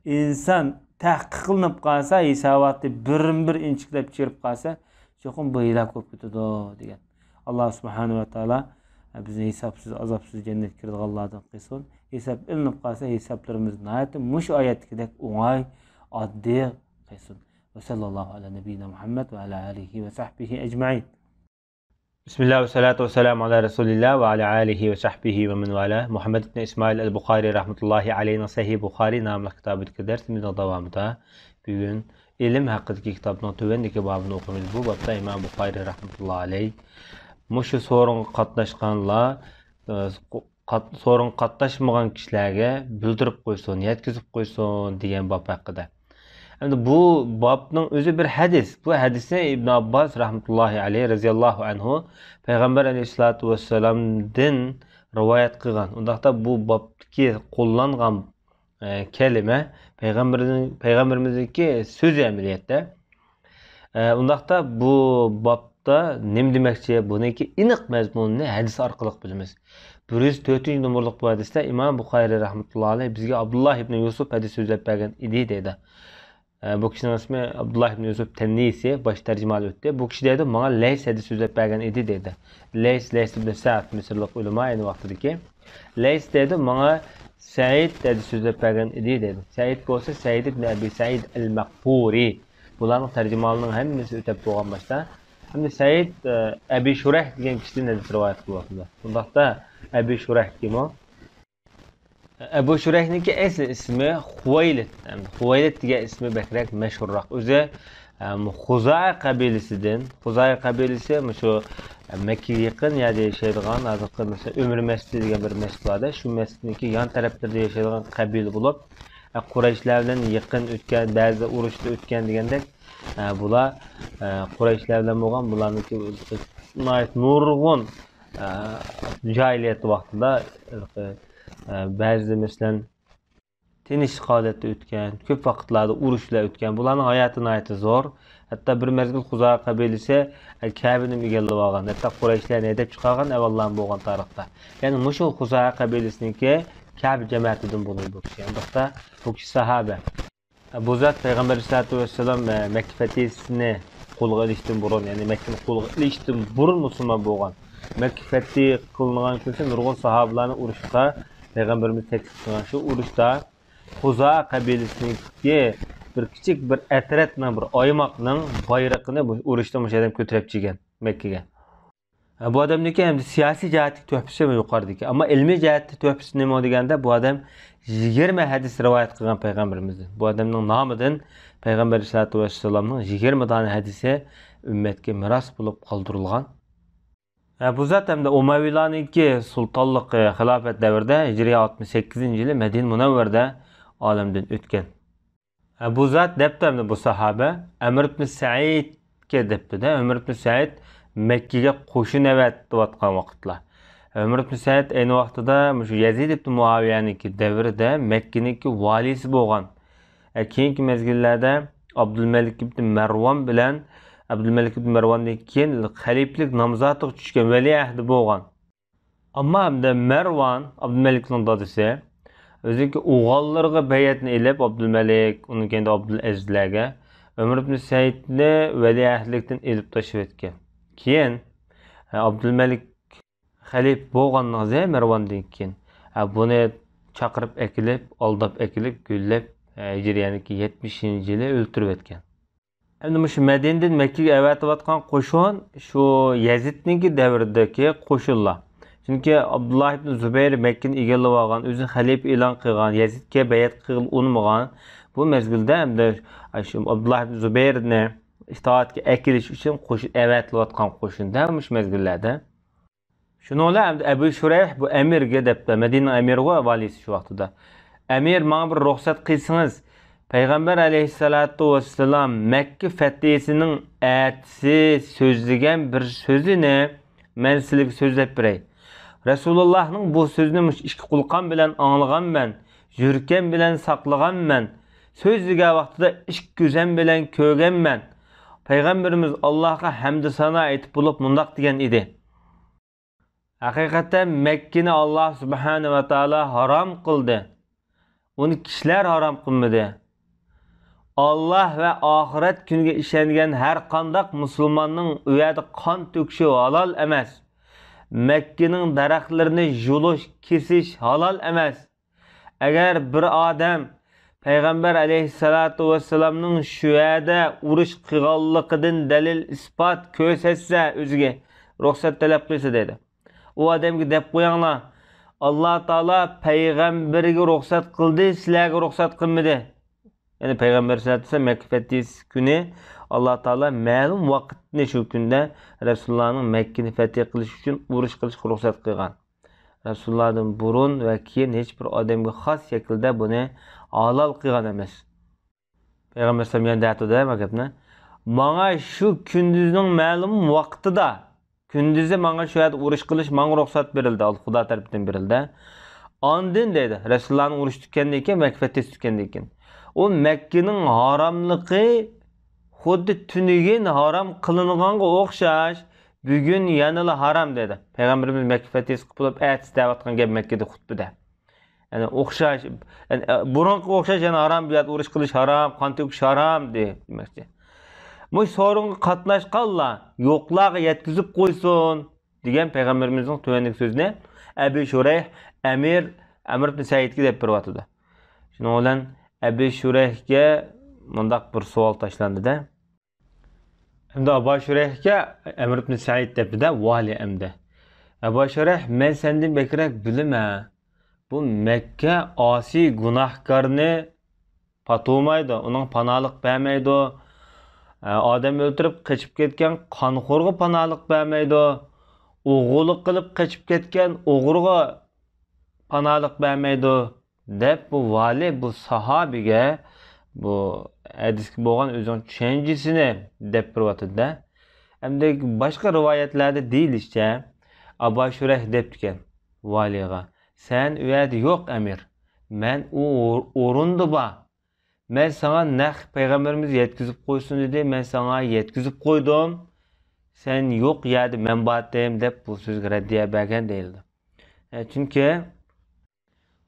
ئىنسان تەھقىق قىلىنىپ قالسا، ھېساباتى بىرمۇ بىر ئىنچىكىلەپ چىرىپ قالسا، چوقۇم بۇ ھېلاك بولۇپ كېتىدۇ دېگەن. ئاللا سۇبھانەھۇ ۋە تائالا بىزنى ھېسابسىز، ئازابسىز جەننەتكە كىرىدىغانلاردىن قىلسۇن. ھېساب ئېلىنىپ قالسا، ھېسابلىرىمىز ناھايىتى مۇشۇ ئايەتتىكىدەك ئوڭاي، ئاددىي قىلسۇن. ۋە سەللاللاھۇ ئەلا نەبىييىنا مۇھەممەد ۋە ئەلا ئالىھى ۋە سەھبىھى ئەجمەئىن. بىسمىللا ۋە سالاتۇ ۋە سالامۇ ئالا رەسۇلىللا ۋە ئالا ئالىھى ۋە سەھبىھى ۋە مەن ۋالا. مۇھەممەد ئىبن ئىسمائىل ئەل بۇخارى رەھمەتۇللاھى ئەلەيھىنىڭ سەھىھ بۇخارى ناملىق كىتابىدىكى دەرسىمىزنىڭ داۋامىدا بۈگۈن ئىلىم ھەققىدىكى كىتابنىڭ تۆۋەندىكى بابىنى ئوقۇيمىز. بۇ بابتا ئىمام بۇخارى رەھمەتۇللاھى ئەلەيھ مۇشۇ سورۇنغا قاتناشقانلار، ئى، قات-، سورۇنغا قاتناشمىغان كىشىلەرگە بىلدۈرۈپ قويسۇن، يەتكۈزۈپ قويسۇن دېگەن باب ھەققىدە. ئەمدى بۇ بابنىڭ ئۆزى بىر ھەدىس. بۇ ھەدىسنى ئىبن ئابباس رەھمەتۇللاھى ئەلەيھ رەزىياللاھۇ ئەنھۇ پەيغەمبەر ئەلەيھىسسالاتۇ ۋەسسالامدىن رىۋايەت قىلغان. ئۇنداقتا بۇ بابتىكى قوللانغان، ئە، كەلىمە پەيغەمبىرنىڭ، پەيغەمبىرىمىزنىڭكى سۆزى ئەمەلىيەتتە. ئە، ئۇنداقتا بۇ بابتا نېمە دېمەكچى؟ بۇنىڭكى ئېنىق مەزمۇنىنى ھەدىس ئارقىلىق بىلىمىز. بىر يۈز تۆتىنچى نومۇرلۇق بۇ ھەدىستە ئىمام بۇخارى رەھمەتۇللاھى ئەلەيھ بىزگە ئابدۇللا ئىبن يۈسۈپ ھەدىس سۆزلەپ بەرگەن ئىدى دەيدۇ. ئە، بۇ كىشىنىڭ ئىسمى ئابدۇللا ئىبن يۈسۈپ تەننىسى، باش تەرجىمىھالى ئۆتتى. بۇ كىشى دەيدۇ، ماڭا لەيس ھەدىس سۆزلەپ بەرگەن ئىدى دەيدۇ. لەيس، لەيس ئىبن سەئد، مىسىرلىق ئۆلىما ئەينى ۋاقتىدىكى. لەيس دەيدۇ، ماڭا سەئىد ھەدىس سۆزلەپ بەرگەن ئىدى دەيدۇ. سەئىد بولسا سەئىد ئىبن ئەبى سەئىد ئەل مەقبۇرى. بۇلارنىڭ تەرجىمىھالىنىڭ ھەممىسى ئۆتەپ بولغان باشتا. ئەمدى سەئىد، ئە، ئەبى شۇرەھ دېگەن كىشىدىن ھەدىس رىۋايەت قىلىۋاتىدۇ. ئۇنداقتا ئەبى شۇرەھ كىم ئۇ؟ ئەبۇ شۇرەھنىڭكى ئەسلى ئىسمى خۇۋەيلىد. ئەمدى خۇۋەيلىد دېگەن ئىسمى بەكرەك مەشھۇرراق. ئۆزى، ئەم، خۇزائە قەبىلىسىدىن. خۇزائە قەبىلىسى مۇشۇ، ئە، مەككىگە يېقىن يەردە ياشايدىغان، ھازىرقى مەسىلەن، ئۆمەر مەسچىتى دېگەن بىر مەسچىت بار-دە، شۇ مەسچىتنىڭكى يان تەرەپلىرىدە ياشايدىغان قەبىلە بولۇپ، ئە، قۇرەيشلار بىلەن يېقىن ئۆتكەن، بەزىدە ئۇرۇشتا ئۆتكەن دېگەندەك، ئە، بۇلار، ئە، قۇرەيشلار بىلەن بولغان بۇلارنىڭكى ناھايىتى نۇرغۇن، ئە، جاھىلىيەت ۋاقتىدا، ئە، بەزىدە مەسىلەن، تىنچلىق ھالەتتە ئۆتكەن، كۆپ ۋاقىتلاردا ئۇرۇشلار ئۆتكەن. بۇلارنىڭ ھاياتى ناھايىتى زور. ھەتتا بىر مەزگىل خۇزائە قەبىلىسى، ئە، كەبىنىمۇ ئىگىلىۋالغان. ھەتتا قۇرەيشلەرنى ھەيدەپ چىقارغان ئەھۋاللارمۇ بولغان تارىختا. يەنى مۇشۇ خۇزائە قەبىلىسىنىڭكى كەبە جەمەتىدىن بولىدۇ بۇ كىشى. ئۇنداقتا بۇ كىشى ساھابە. بۇ زات پەيغەمبەر ئەلەيھىسسالاتۇ ۋەسسالام، ئە، مەككە فەتھىسىنى قولغا ئېلىشتىن بۇرۇن، يەنى مەككىنى قولغا ئېلىشتىن بۇرۇن مۇسۇلمان بولغان. مەككە فەتھى قىلىنغان كۈنى نۇرغۇن ساھابىلارنى ئۇرۇشقا پەيغەمبىرىمىز تەكلىپ قىلغان. شۇ ئۇرۇشتا خۇزائە قەبىلىسىنىڭكى بىر كىچىك بىر ئەترەتنىڭ، بىر ئايماقنىڭ بايرىقىنى بۇ ئۇرۇشتا مۇشۇ ئادەم كۆتۈرۈپ چىگەن مەككىگە. بۇ ئادەمنىڭكى ھەمدە سىياسىي جەھەتتىكى تۆھپىسى يۇقىرىدىكى. ئەمما ئىلمىي جەھەتتە تۆھپىسى نېمە دېگەندە، بۇ ئادەم يىگىرمە ھەدىس رىۋايەت قىلغان پەيغەمبىرىمىزدىن. بۇ ئادەمنىڭ نامىدىن پەيغەمبەر ئەلەيھىسسالاتۇ ۋەسسالامنىڭ يىگىرمە دانە ھەدىسى ئۈممەتكە مىراس بولۇپ قالدۇرۇلغان. ھە، بۇ زات ھەمدە ئۇمەۋىيلارنىڭكى سۇلتانلىقى، خىلاپەت دەۋرىدە، ھىجرىي ئاتمىش سەككىزىنچى يىلى مەدىنە مۇنەۋۋەردە ئالەمدىن ئۆتكەن. ھە، بۇ زات دەپتۇ ئەمدى بۇ ساھابە، ئەمر ئىبن سەئىدكە دەپتۇ-دە، ئەمر ئىبن سەئىد مەككىگە قوشۇن ئەۋەتىۋاتقان ۋاقىتلار. ئەمر ئىبن سەئىد ئەينى ۋاقتىدا مۇشۇ يەزىد ئىبن مۇئاۋىيەنىڭكى دەۋرىدە مەككىنىڭكى ۋالىيسى بولغان. ئە، كېيىنكى مەزگىللەردە ئابدۇلمەلىك ئىبن مەرۋان بىلەن، ئابدۇلمەلىك ئىبن مەرۋاندىن كېيىن خەلىپىلىك نامزاتىغا چۈشكەن، ۋەلىئەھدى بولغان. ئەمما ئەمدى مەرۋان، ئابدۇلمەلىكنىڭ دادىسى، ئۆزىنىڭكى ئوغۇللىرىغا بەيئەتنى ئېلىپ، ئابدۇلمەلىك، ئۇنىڭ كەينىدە ئابدۇلئەزىزلەرگە ئۆمەر ئىبن سەئىدنى ۋەلىئەھدىلىكتىن ئېلىپ تاشلىۋەتكەن. كېيىن، ئە، ئابدۇلمەلىك خەلىپە بولغاندىن مەرۋاندىن كېيىن، ئە، بۇنى چاقىرىپ ئەكېلىپ، ئالداپ ئەكېلىپ، گۈللەپ، ئە، ھىجرىيەنىڭكى يەتمىشىنچى يىلى ئۆلتۈرۈۋەتكەن. ئەمدى مۇشۇ مەدىنىدىن مەككىگە ئەۋەتىۋاتقان قوشۇن شۇ يەزىدنىڭكى دەۋرىدىكى قوشۇنلار. چۈنكى ئابدۇللا ئىبن زۇبەير مەككىنى ئىگىلىۋالغان، ئۆزىنى خەلىپە ئېلان قىلغان، يەزىدكە بەيئەت قىلغىلى ئۇنىمىغان. بۇ مەزگىلدە ئەمدى شۇ ئابدۇللا ئىبن زۇبەيرنى ئىتائەتكە ئەكېلىش ئۈچۈن قوشۇن ئەۋەتىلىۋاتقان قوشۇندا مۇشۇ مەزگىللەردە. شۇنىڭ بىلەن ئەمدى ئەبۇ شۇرەيھ بۇ ئەمىرگە دەپتۇ، مەدىنىنىڭ ئەمىرىغۇ ۋالىيسى شۇ ۋاقتىدا. ئەمىر، ماڭا بىر رۇخسەت قىلسىڭىز، پەيغەمبەر ئەلەيھىسسالاتۇ ۋەسسالام مەككە فەتھىسىنىڭ ئەتىسى سۆزلىگەن بىر سۆزىنى مەن سىلەرگە سۆزلەپ بېرەي. رەسۇلۇللاھنىڭ بۇ سۆزىنى مۇشۇ ئىككى قۇلىقىم بىلەن ئاڭلىغانمەن، يۈرىكىم بىلەن ساقلىغانمەن، سۆزلىگەن ۋاقتىدا ئىككى كۆزۈم بىلەن كۆرگەنمەن. پەيغەمبىرىمىز ئاللاھقا ھەمدۇ سانا ئېيتىپ بولۇپ مۇنداق دېگەن ئىدى. ھەقىقەتەن مەككىنى ئاللا سۇبھانە ۋە تائالا ھارام قىلدى. ئۇنى كىشىلەر ھارام قىلمىدى. ئاللاھ ۋە ئاخىرەت كۈنىگە ئىشەنگەن ھەر قانداق مۇسۇلماننىڭ ئۇ يەردە قان تۆكۈشى ھالال ئەمەس. مەككىنىڭ دەرەخلىرىنى يۇلۇش، كېسىش ھالال ئەمەس. ئەگەر بىر ئادەم پەيغەمبەر ئەلەيھىسسالاتۇ ۋەسسالامنىڭ شۇ يەردە ئۇرۇش قىلغانلىقىدىن دەلىل ئىسپات كۆرسەتسە ئۆزىگە، رۇخسەت تەلەپ قىلسا دەيدۇ. ئۇ ئادەمگە دەپ قويۇڭلار، ئاللاھ تائالا پەيغەمبىرىگە رۇخسەت قىلدى، سىلەرگە رۇخسەت قىلمىدى. يەنى پەيغەمبەر سەللەللاھۇ ئەلەيھى ۋەسەللەم مەككە فەتھى كۈنى ئاللاھ تائالا مەلۇم ۋاقىتنى شۇ كۈندە رەسۇلۇللاھنىڭ مەككىنى فەتھى قىلىش ئۈچۈن ئۇرۇش قىلىشقا رۇخسەت قىلغان. رەسۇلۇللاھتىن بۇرۇن ۋە كېيىن ھېچ بىر ئادەمگە خاس شەكىلدە بۇنى ھالال قىلغان ئەمەس. پەيغەمبەر ئەلەيھىسسالام يەنە دەتتى دە بۇ گەپنى. ماڭا شۇ كۈندۈزنىڭ مەلۇم ۋاقتىدا، كۈندۈزى ماڭا شۇ يەردە ئۇرۇش قىلىش ماڭا رۇخسەت بېرىلدى، ئاللا خۇدا تەرىپىدىن بېرىلدى. ئاندىن دەيدۇ، رەسۇلۇللاھنىڭ ئۇرۇش تۈگىگەندىن كېيىن، مەككە فەتھى تۈگىگەندىن كېيىن، ئۇ مەككىنىڭ ھاراملىقى خۇددى تۈنۈگۈن ھارام قىلىنغانغا ئوخشاش، بۈگۈن يەنىلا ھارام دېدى. پەيغەمبىرىمىز مەككە فەتھى قىلىپ بولۇپ، ئەتىسى دەۋاتقان گەپ مەككىدە خۇتبىدە. يەنى ئوخشاش، يەنى، ئە، بۇرۇنقىغا ئوخشاش يەنە ھارام، بۇ يەردە ئۇرۇش قىلىش ھارام، قان تۆكۈش ھارام دېمەكچى. مۇشۇ سورۇنغا قاتناشقانلار يوقلارغا يەتكۈزۈپ قويسۇن دېگەن پەيغەمبىرىمىزنىڭ تۆۋەندىكى سۆزىنى ئەبى شۇرەيھ ئەمىر، ئەمر ئىبن سەئىدكە دەپ بېرىۋاتىدۇ. شۇنىڭ بىلەن ئەبى شۇرەيھكە مۇنداق بىر سوئال تاشلاندى-دە. ئەمدى ئابا شۇرەيھكە ئەمر ئىبن سەئىد دەپتۇ-دە، ۋالىي ئەمدى. ئابا شۇرەيھ، مەن سەندىن بەكرەك بىلىمەن. بۇ مەككە ئاسىي گۇناھكارنى پاتۇمايدۇ، ئۇنىڭ پاناھلىق بەرمەيدۇ. ئادەم ئۆلتۈرۈپ قېچىپ كەتكەن قانخورغا پاناھلىق بەرمەيدۇ. ئوغرىلىق قىلىپ قېچىپ كەتكەن ئوغرىغا پاناھلىق بەرمەيدۇ. دەپ بۇ ۋالىي بۇ ساھابىگە، بۇ ھەدىسكە بولغان ئۆزىنىڭ چۈشەنچىسىنى دەپ بېرىۋاتىدۇ-دە. ئەمدى باشقا رىۋايەتلەردە دېيىلىشىچە، ئابا شۇرەيھ دەپتىكەن ۋالىيغا، سەن ئۇ يەردە يوق، ئەمىر. مەن ئۇ ئورۇندا بار. مەن ساڭا نەق پەيغەمبىرىمىز يەتكۈزۈپ قويسۇن دېدى، مەن ساڭا يەتكۈزۈپ قويدۇم. سەن يوق يەردە مەن بارتىم، دەپ بۇ سۆزگە رەددىيە بەرگەن دېيىلدى. ئە، چۈنكى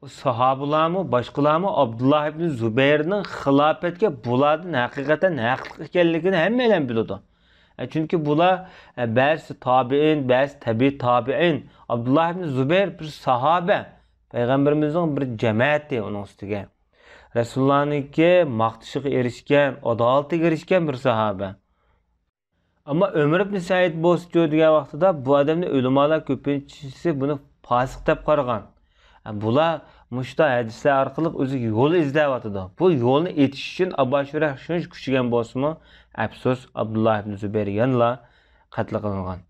ئۇ ساھابىلارمۇ، باشقىلارمۇ ئابدۇللا ئىبن زۇبەيرنىڭ خىلاپەتكە بۇلاردىن ھەقىقەتەن ھەقلىق ئىكەنلىكىنى ھەممەيلەن بىلىدۇ. ئە، چۈنكى بۇلار، ئە، بەزىسى تابىئىن، بەزىسى تەبىئىي تابىئىن. ئابدۇللا ئىبن زۇبەير بىر ساھابە، پەيغەمبىرىمىزنىڭ بىر جەمەتى ئۇنىڭ ئۈستىگە. رەسۇلۇللانىڭكى ماختىشىغا ئېرىشكەن، ئادالىتىگە ئېرىشكەن بىر ساھابە. ئەمما ئۆمەر ئىبن سەئىد بولسىچۇ دېگەن ۋاقتىدا بۇ ئادەمنى ئۆلىمالار كۆپىنچىسى بۇنى پاسىق دەپ قارىغان. بۇلار مۇشۇنداق ھەدىسلەر ئارقىلىق ئۆزىگە يول ئىزدەۋاتىدۇ. بۇ يولنى ئېچىش ئۈچۈن ئابا شۇرەيھ شۇنچە كۈچىگەن بولسىمۇ، ئەپسۇس، ئابدۇللا ئىبن زۇبەير يەنىلا قەتل قىلىنغان.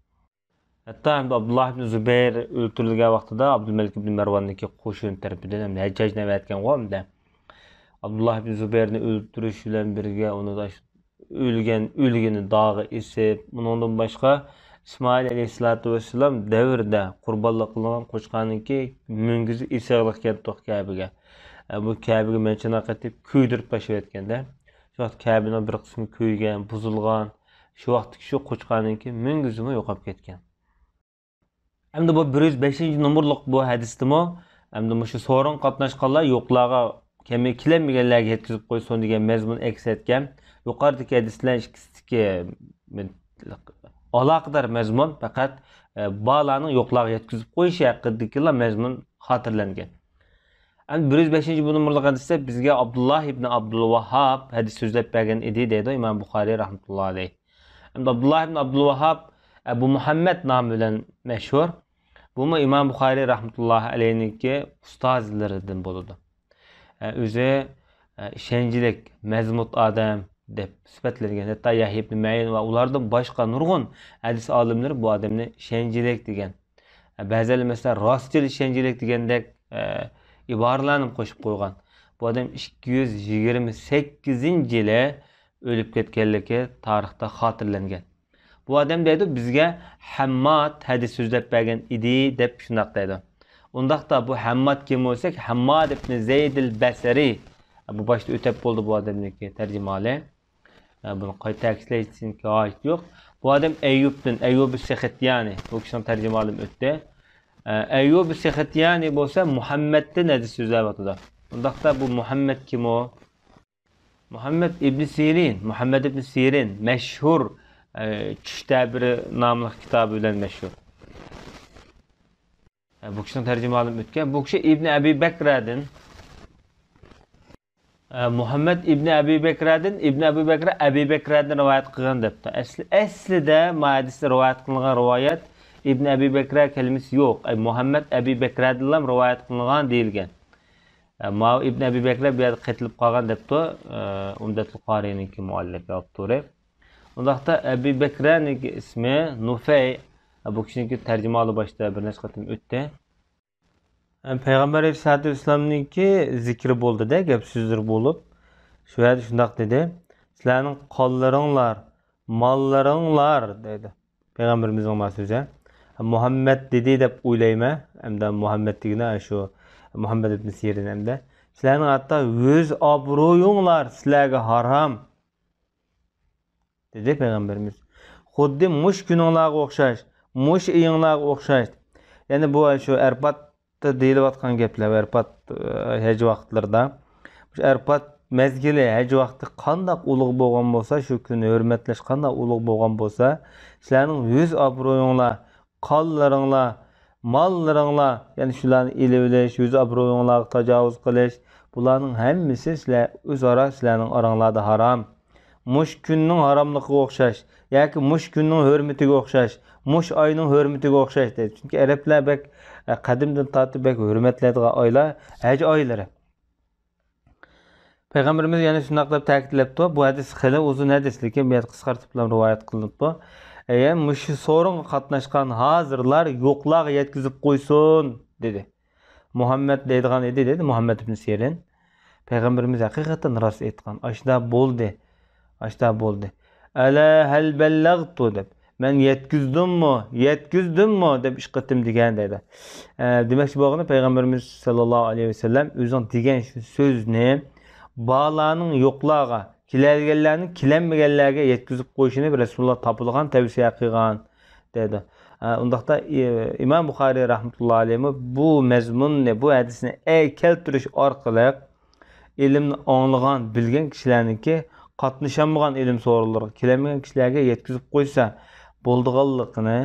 ھەتتا ئەمدى ئابدۇللا ئىبن زۇبەير ئۆلتۈرۈلگەن ۋاقتىدا ئابدۇلمەلىك ئىبن مەرۋاننىڭكى قوشۇنى تەرىپىدىن، ئەمدى ھەججاجنى ئەۋەتكەنغۇ ئەمدى. ئابدۇللا ئىبن زۇبەيرنى ئۆلتۈرۈش بىلەن بىرگە ئۇنى ئۆلگەن، ئۆلگىنى داغا ئېسىپ، ئۇنىڭدىن باشقا ئىسمائىل ئەلەيھىسسالاتۇ ۋەسسالام دەۋرىدە قۇربانلىق قىلىنغان قوچقارنىڭكى مۈڭگۈزى ئېسىقلىق كەلتۇق كەبىگە. ئە، بۇ كەبىگە مەن چانا قېتىپ كۆيدۈرۈپ تاشلىۋەتكەندە، شۇ ۋاقىت كەبىنىڭ بىر قىسمى كۆيگەن، بۇزۇلغان، شۇ ۋاقىتتىكى شۇ قوچقارنىڭكى مۈڭگۈزىمۇ يوقاپ كەتكەن. ئەمدى بۇ بىر يۈز بەشىنچى نومۇرلۇق بۇ ھەدىستىمۇ، ئەمدى مۇشۇ سورۇنغا قاتناشقانلار يوقلارغا، كەمى كېلەلمىگەنلەرگە يەتكۈزۈپ قويسۇن دېگەن مەزمۇن ئەكس ئەتكەن. يۇقىرىدىكى ھەدىس بىلەن ئىككىسىدىكى ئالاقىدار مەزمۇن، پەقەت، ئە، بارلارنىڭ يوقلارغا يەتكۈزۈپ قويۇشى ھەققىدىكىلا مەزمۇن خاتىرىلەنگەن. ئەمدى بىر يۈز بەشىنچى بۇ نومۇرلۇق ھەدىستە بىزگە ئابدۇللا ئىبن ئابدۇل ۋاھھاب ھەدىس سۆزلەپ بەرگەن ئىدى، دەيدۇ ئىمام بۇخارىي رەھمەتۇللا ئەلەيھ. ئەمدى ئابدۇللا ئىبن ئابدۇل ۋاھھاب ئەبۇ مۇھەممەد نامى بىلەن مەشھۇر. بۇمۇ ئىمام بۇخارىي رەھمەتۇللا ئەلەيھنىڭكى ئۇستازلىرىدىن بولىدۇ. ئە، ئۆزى، ئە، ئىشەنچلىك، مەزمۇت ئادەم دەپ سۈپەتلەنگەن. ھەتتا يەھيا ئىبن مەئىن ۋە ئۇلاردىن باشقا نۇرغۇن ھەدىس ئالىملىرى بۇ ئادەمنى ئىشەنچلىك دېگەن. بەزىلەر مەسىلەن، راستچىل ئىشەنچلىك دېگەندەك، ئە، ئىبارىلەرنى قوشۇپ قويغان. بۇ ئادەم ئىككى يۈز يىگىرمە سەككىزىنچى يىلى ئۆلۈپ كەتكەنلىكى تارىختا خاتىرىلەنگەن. بۇ ئادەم دەيدۇ، بىزگە ھەمماد ھەدىس سۆزلەپ بەرگەن ئىدى، دەپ شۇنداق دەيدۇ. ئۇنداقتا بۇ ھەمماد كىم بولساق، ھەمماد ئىبن زەيدىل بەسرى. بۇ باشتا ئۆتەپ بولدى بۇ ئادەمنىڭكى تەرجىمىھالى. ئە، بۇنى قايتا تەكىتلەشنىڭكى ھاجىتى يوق. بۇ ئادەم ئەييۇبتىن، ئەييۇب سېختىيانى، بۇ كىشىنىڭ تەرجىمىھالىمۇ ئۆتتى. ئە، ئەييۇب سېختىيانى بولسا مۇھەممەدتىن ھەدىس سۆزلەۋاتىدۇ. ئۇنداقتا بۇ مۇھەممەد كىم ئۇ؟ مۇھەممەد ئىبنى سىرىن، مۇھەممەد ئىبنى سىرىن مەشھۇر، ئە، چۈش تەبىرى ناملىق كىتابى بىلەن مەشھۇر. ئە، بۇ كىشىنىڭ تەرجىمىھالىمۇ ئۆتكەن. بۇ كىشى ئىبنى ئەبى بەكرەدىن، ئە، مۇھەممەد ئىبنى ئەبى بەكرەدىن، ئىبنى ئەبى بەكرە ئەبى بەكرەدىن رىۋايەت قىلغان دەپتۇ. ئەسلى، ئەسلىدە ما ھەدىستە رىۋايەت قىلىنغان رىۋايەت ئىبنى ئەبى بەكرە كەلىمىسى يوق. ئەي، مۇھەممەد ئەبى بەكرەدىنلام رىۋايەت قىلىنغان دېيىلگەن. ئە، ماۋۇ ئىبن ئەبى بەكرە بۇ يەردە قېتىلىپ قالغان دەپتۇ. ئە، ئۇمدەتۇل قارىنىڭكى مۇئەللىپى، ئاپتورى. ئۇنداقتا ئەبى بەكرەنىڭكى ئىسمى نۇفەي. ئە، بۇ كىشىنىڭكى تەرجىمىھالى باشتا بىر نەچچە قېتىم ئۆتتى. ئە، پەيغەمبەر ئەلەيھىسسالاتۇ ۋەسسالامنىڭكى زىكرى بولدىدە، گەپ سۆزلىرى بولۇپ، شۇ يەردە شۇنداق دېدى: «سىلەرنىڭ قانلىرىڭلار، ماللىرىڭلار» دەيدۇ. پەيغەمبىرىمىزنىڭ ما سۆزى. مۇھەممەد دېدى دەپ ئويلايمەن. ئەمدى مۇھەممەد دېگىنى شۇ مۇھەممەد ئىبن سىرىن ئەمدى. سىلەرنىڭ ھەتتا ئۆز ئابرۇيۇڭلار سىلەرگە ھارام، دېدى پەيغەمبىرىمىز. خۇددى مۇشۇ كۈنۈڭلارغا ئوخشاش، مۇشۇ ئېيىڭلارغا ئوخشاش. يەنى بۇ شۇ ئەرپات دېيىلىۋاتقان گەپلەر، ئەرپات، ئە، ھەج ۋاقىتلىرىدا. مۇشۇ ئەرپات مەزگىلى، ھەج ۋاقتى قانداق ئۇلۇغ بولغان بولسا، شۇ كۈننى ھۆرمەتلەش قانداق ئۇلۇغ بولغان بولسا، سىلەرنىڭ يۈز ئابرۇيۇڭلار، قانلىرىڭلار، ماللىرىڭلار، يەنى شۇلارنى ئېلىۋېلىش، يۈز ئابرۇيۇڭلارغا تاجاۋۇز قىلىش، بۇلارنىڭ ھەممىسى سىلەر ئۆزئارا سىلەرنىڭ ئاراڭلاردا ھارام. مۇشۇ كۈننىڭ ھاراملىقىغا ئوخشاش ياكى مۇشۇ كۈننىڭ ھۆرمىتىگە ئوخشاش، مۇشۇ ئاينىڭ ھۆرمىتىگە ئوخشاش دەيدۇ. چۈنكى ئەرەبلەر بەك، ئە، قەدىمدىن تارتىپ بەك ھۆرمەتلەيدىغان ئايلار ھەج ئايلىرى. پەيغەمبىرىمىز يەنە شۇنداق دەپ تەكىتلەپتۇ. بۇ ھەدىس خېلى ئۇزۇن ھەدىس، لېكىن بۇ يەردە قىسقارتىپ بىلەن رىۋايەت قىلىنىپتۇ. ئەگەر مۇشۇ سورۇنغا قاتناشقان ھازىرلار يوقلارغا يەتكۈزۈپ قويسۇن، دېدى. مۇھەممەد دەيدىغان ئىدى، دېدى مۇھەممەد ئىبن سىرىن. پەيغەمبىرىمىز ھەقىقەتەن راست ئېيتقان. ئاشۇنداق بولدى. ئاشۇنداق بولدى. «ئەلا ھەل بەللەغتۇ» دەپ، «مەن يەتكۈزدۈممۇ؟ يەتكۈزدۈممۇ؟» دەپ ئۈچ قېتىم دېگەن دەيدۇ. ئە، دېمەكچى بولغىنى، پەيغەمبىرىمىز ساللاللاھۇ ئەلەيھى ۋەسەللەم ئۆزىنىڭ دېگەن شۇ سۆزنى بارلارنىڭ يوقلارغا، كېلەلىگەنلەرنىڭ كېلەلمىگەنلەرگە يەتكۈزۈپ قويۇشىنى رەسۇلۇللا تاپىدىغان تەۋسىيە قىلغان دەيدۇ. ئە، ئۇنداقتا، ئى-، ئىمام بۇخارىي رەھمەتۇللا ئەلەيھىمۇ بۇ مەزمۇننى، بۇ ھەدىسنى ئە-، كەلتۈرۈش ئارقىلىق ئىلىمنى ئاڭلىغان، بىلگەن كىشىلەرنىڭكى قاتنىشالمىغان ئىلىم سورۇنلىرىغا كېلەلمىگەن كىشىلەرگە يەتكۈزۈپ قويسا بولىدىغانلىقىنى،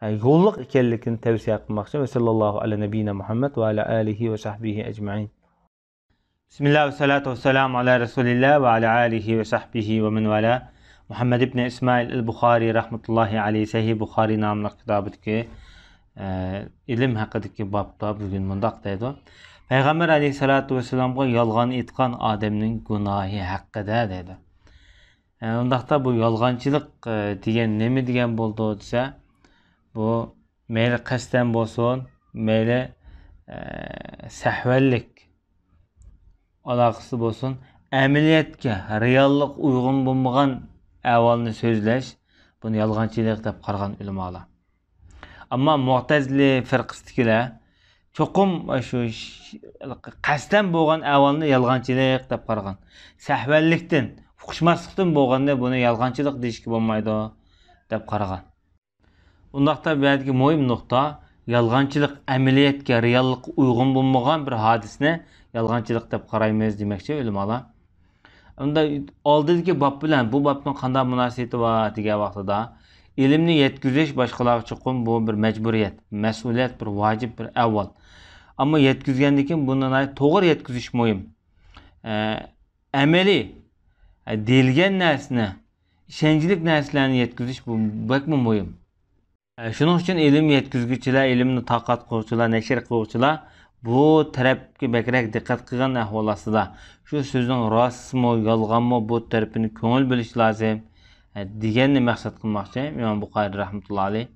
ئە، يوللۇق ئىكەنلىكىنى تەۋسىيە قىلماقچى. ۋە ساللاللاھۇ ئەلە نەبىييىنا مۇھەممەد ۋە ئەلە ئالىھى ۋە سەھبىھى ئەجمەئىن. بىسمىللا ۋە سالاتۇ ۋە سالامۇ ئالا رەسۇلىللا ۋە ئالا ئالىھى ۋە سەھبىھى ۋە مەن ۋالا. مۇھەممەد ئىبنى ئىسمائىل ئەل بۇخارىي رەھمەتۇللاھى ئەلەيھى سەھىھ بۇخارىي ناملىق كىتابىدىكى، ئە، ئىلىم ھەققىدىكى بابتا بۈگۈن مۇنداق دەيدۇ. پەيغەمبەر ئەلەيھىسسالاتۇ ۋەسسالامغا يالغان ئېيتقان ئادەمنىڭ گۇناھى ھەققىدە دەيدۇ. ئە، ئۇنداقتا بۇ يالغانچىلىق، ئە، دېگەن نېمە دېگەن بولىدۇ دېسە، بۇ مەيلى قەستەن بولسۇن، مەيلى، ئە، سەھۋەنلىك ئالاقىسى بولسۇن، ئەمەلىيەتكە، رېئاللىققا ئۇيغۇن بولمىغان ئەھۋالنى سۆزلەش، بۇنى يالغانچىلىق دەپ قارىغان ئۆلىمالار. ئەمما مۇئتەزىلە فىرقىسىدىكىلەر چوقۇم شۇ ش-، قەستەن بولغان ئەھۋالنى يالغانچىلىق دەپ قارىغان. سەھۋەنلىكتىن، ئۇقۇشماسلىقتىن بولغاننى بۇنى يالغانچىلىق دېيىشكە بولمايدۇ دەپ قارىغان. ئۇنداقتا بۇ يەردىكى مۇھىم نۇقتا، يالغانچىلىق ئەمەلىيەتكە، رېئاللىققا ئۇيغۇن بولمىغان بىر ھادىسىنى يالغانچىلىق دەپ قارايمىز دېمەكچى ئۆلىمالار. ئۇندا ئالدىدىكى باب بىلەن بۇ بابنىڭ قانداق مۇناسىۋىتى بار دېگەن ۋاقتىدا، ئىلىمنى يەتكۈزۈش باشقىلارغا چوقۇم بۇ بىر مەجبۇرىيەت، مەسئۇلىيەت، بىر ۋاجىپ، بىر ئەھۋال. ئەمما يەتكۈزگەندىن كېيىن بۇنى ناھايىتى توغرا يەتكۈزۈش مۇھىم. ئە، ئەمەلىي، ئە، دېيىلگەن نەرسىنى، ئىشەنچلىك نەرسىلەرنى يەتكۈزۈش بۇ بەكمۇ مۇھىم. ئە، شۇنىڭ ئۈچۈن ئىلىم يەتكۈزگۈچىلەر، ئىلىمنى تارقاتقۇچىلار، نەشر قىلغۇچىلار بۇ تەرەپكە بەكرەك دىققەت قىلغان ئەھۋال ئاستىدا، شۇ سۆزنىڭ راستمۇ، يالغانمۇ، بۇ تەرىپىنى كۆڭۈل بۆلۈش لازىم، ئە، دېگەننى مەقسەت قىلماقچى ئىمام بۇخارىي رەھمەتۇللا ئەلەيھ.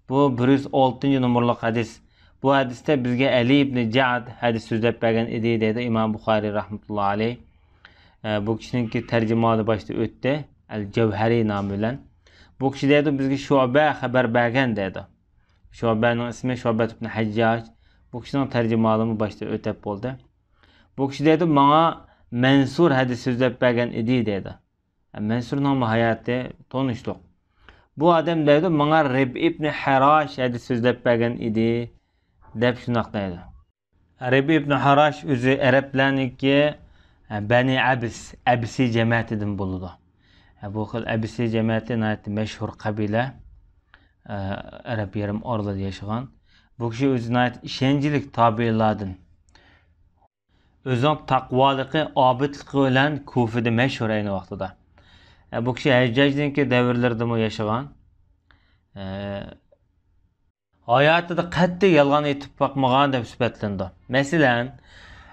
بۇ بىر يۈز ئالتىنچى نومۇرلۇق ھەدىس. بۇ ھەدىستە بىزگە ئەلى ئىبنى جەئد ھەدىس سۆزلەپ بەرگەن ئىدى، دەيدۇ ئىمام بۇخارىي رەھمەتۇللا ئەلەيھ. ئە، بۇ كىشىنىڭكى تەرجىمىھالى باشتا ئۆتتى، ئەل جەۋھەرى نامى بىلەن. بۇ كىشى دەيدۇ، بىزگە شۇبە خەۋەر بەرگەن دەيدۇ. شۇبەنىڭ ئىسمى شۇبەت ئىبن ھەججاج. بۇ كىشىنىڭ تەرجىمىھالىمۇ باشتا ئۆتەپ بولدى. بۇ كىشى دەيدۇ، ماڭا مەنسۇر ھەدىس سۆزلەپ بەرگەن ئىدى دەيدۇ. مەنسۇرنىڭمۇ ھاياتى تونۇشلۇق. بۇ ئادەم دەيدۇ، ماڭا رىبئى ئىبن ھەراش ھەدىس سۆزلەپ بەرگەن ئىدى، دەپ شۇنداق دەيدۇ. رىبئى ئىبن ھەراش ئۆزى ئەرەبلەرنىڭكى، بەنى ئەبس، ئەبسىي جەمەتىدىن بولىدۇ. بۇ خىل ئەبسىي جەمەتى ناھايىتى مەشھۇر قەبىلە، ئەرەب يېرىم ئارىلىدا ياشىغان. بۇ كىشى ئۆزى ناھايىتى ئىشەنچلىك تابىئىنلاردىن. ئۆزىنىڭ تەقۋالىقى، ئابىدلىقى بىلەن كۇفىدە مەشھۇر ئەينى ۋاقتىدا. بۇ كىشى ھەججاجنىڭكى دەۋرلىرىدىمۇ ياشىغان. ھاياتىدا قەتئىي يالغان ئېيتىپ باقمىغان دەپ سۈپەتلىنىدۇ. مەسىلەن،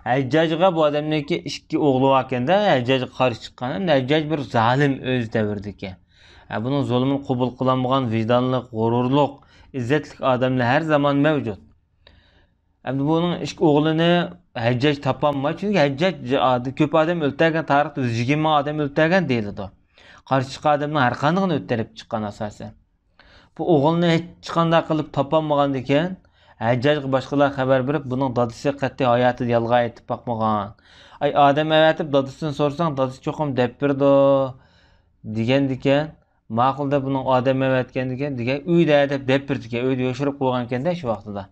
ھەججاجغا بۇ ئادەمنىڭكى ئىككى ئوغلى باركەندە، ھەججاجغا قارشى چىققان. ھەمدە ھەججاج بىر زالىم ئۆز دەۋرىدىكى. ھە، بۇنىڭ زۇلمىنى قوبۇل قىلالمىغان ۋىجدانلىق، غۇرۇرلۇق، ئىززەتلىك ئادەملەر ھەر زامان مەۋجۇت. ئەمدى بۇنىڭ ئىككى ئوغلىنى ھەججاج تاپالماي، چۈنكى ھەججاج كۆپ ئادەم ئۆلتۈرگەن، تارىختا يۈز يىگىرمە مىڭ ئادەم ئۆلتۈرگەن دېيىلىدۇ. قارشى چىققان ئادەمنىڭ ھەر قاندىقىنى ئۆلتۈرۈپ چىققان ئاساسەن. بۇ ئوغلىنى ھېچقانداق قىلىپ تاپالمىغاندىكىن، ھەججاجغا باشقىلار خەۋەر بېرىپ، بۇنىڭ دادىسى قەتئىي ھاياتىدا يالغان ئېيتىپ باقمىغان. ئاي، ئادەم ئەۋەتىپ دادىسىدىن سورىساڭ، دادىسى چوقۇم دەپ بېرىدۇ، دېگەندىكەن. ماقۇل دەپ، بۇنىڭ ئادەم ئەۋەتكەندىكەن، دېگەن، ئۆيدە دەپ دەپ بېرىدىكەن، ئۆيدە يوشۇرۇپ قويغانكەندە شۇ ۋاقتىدا.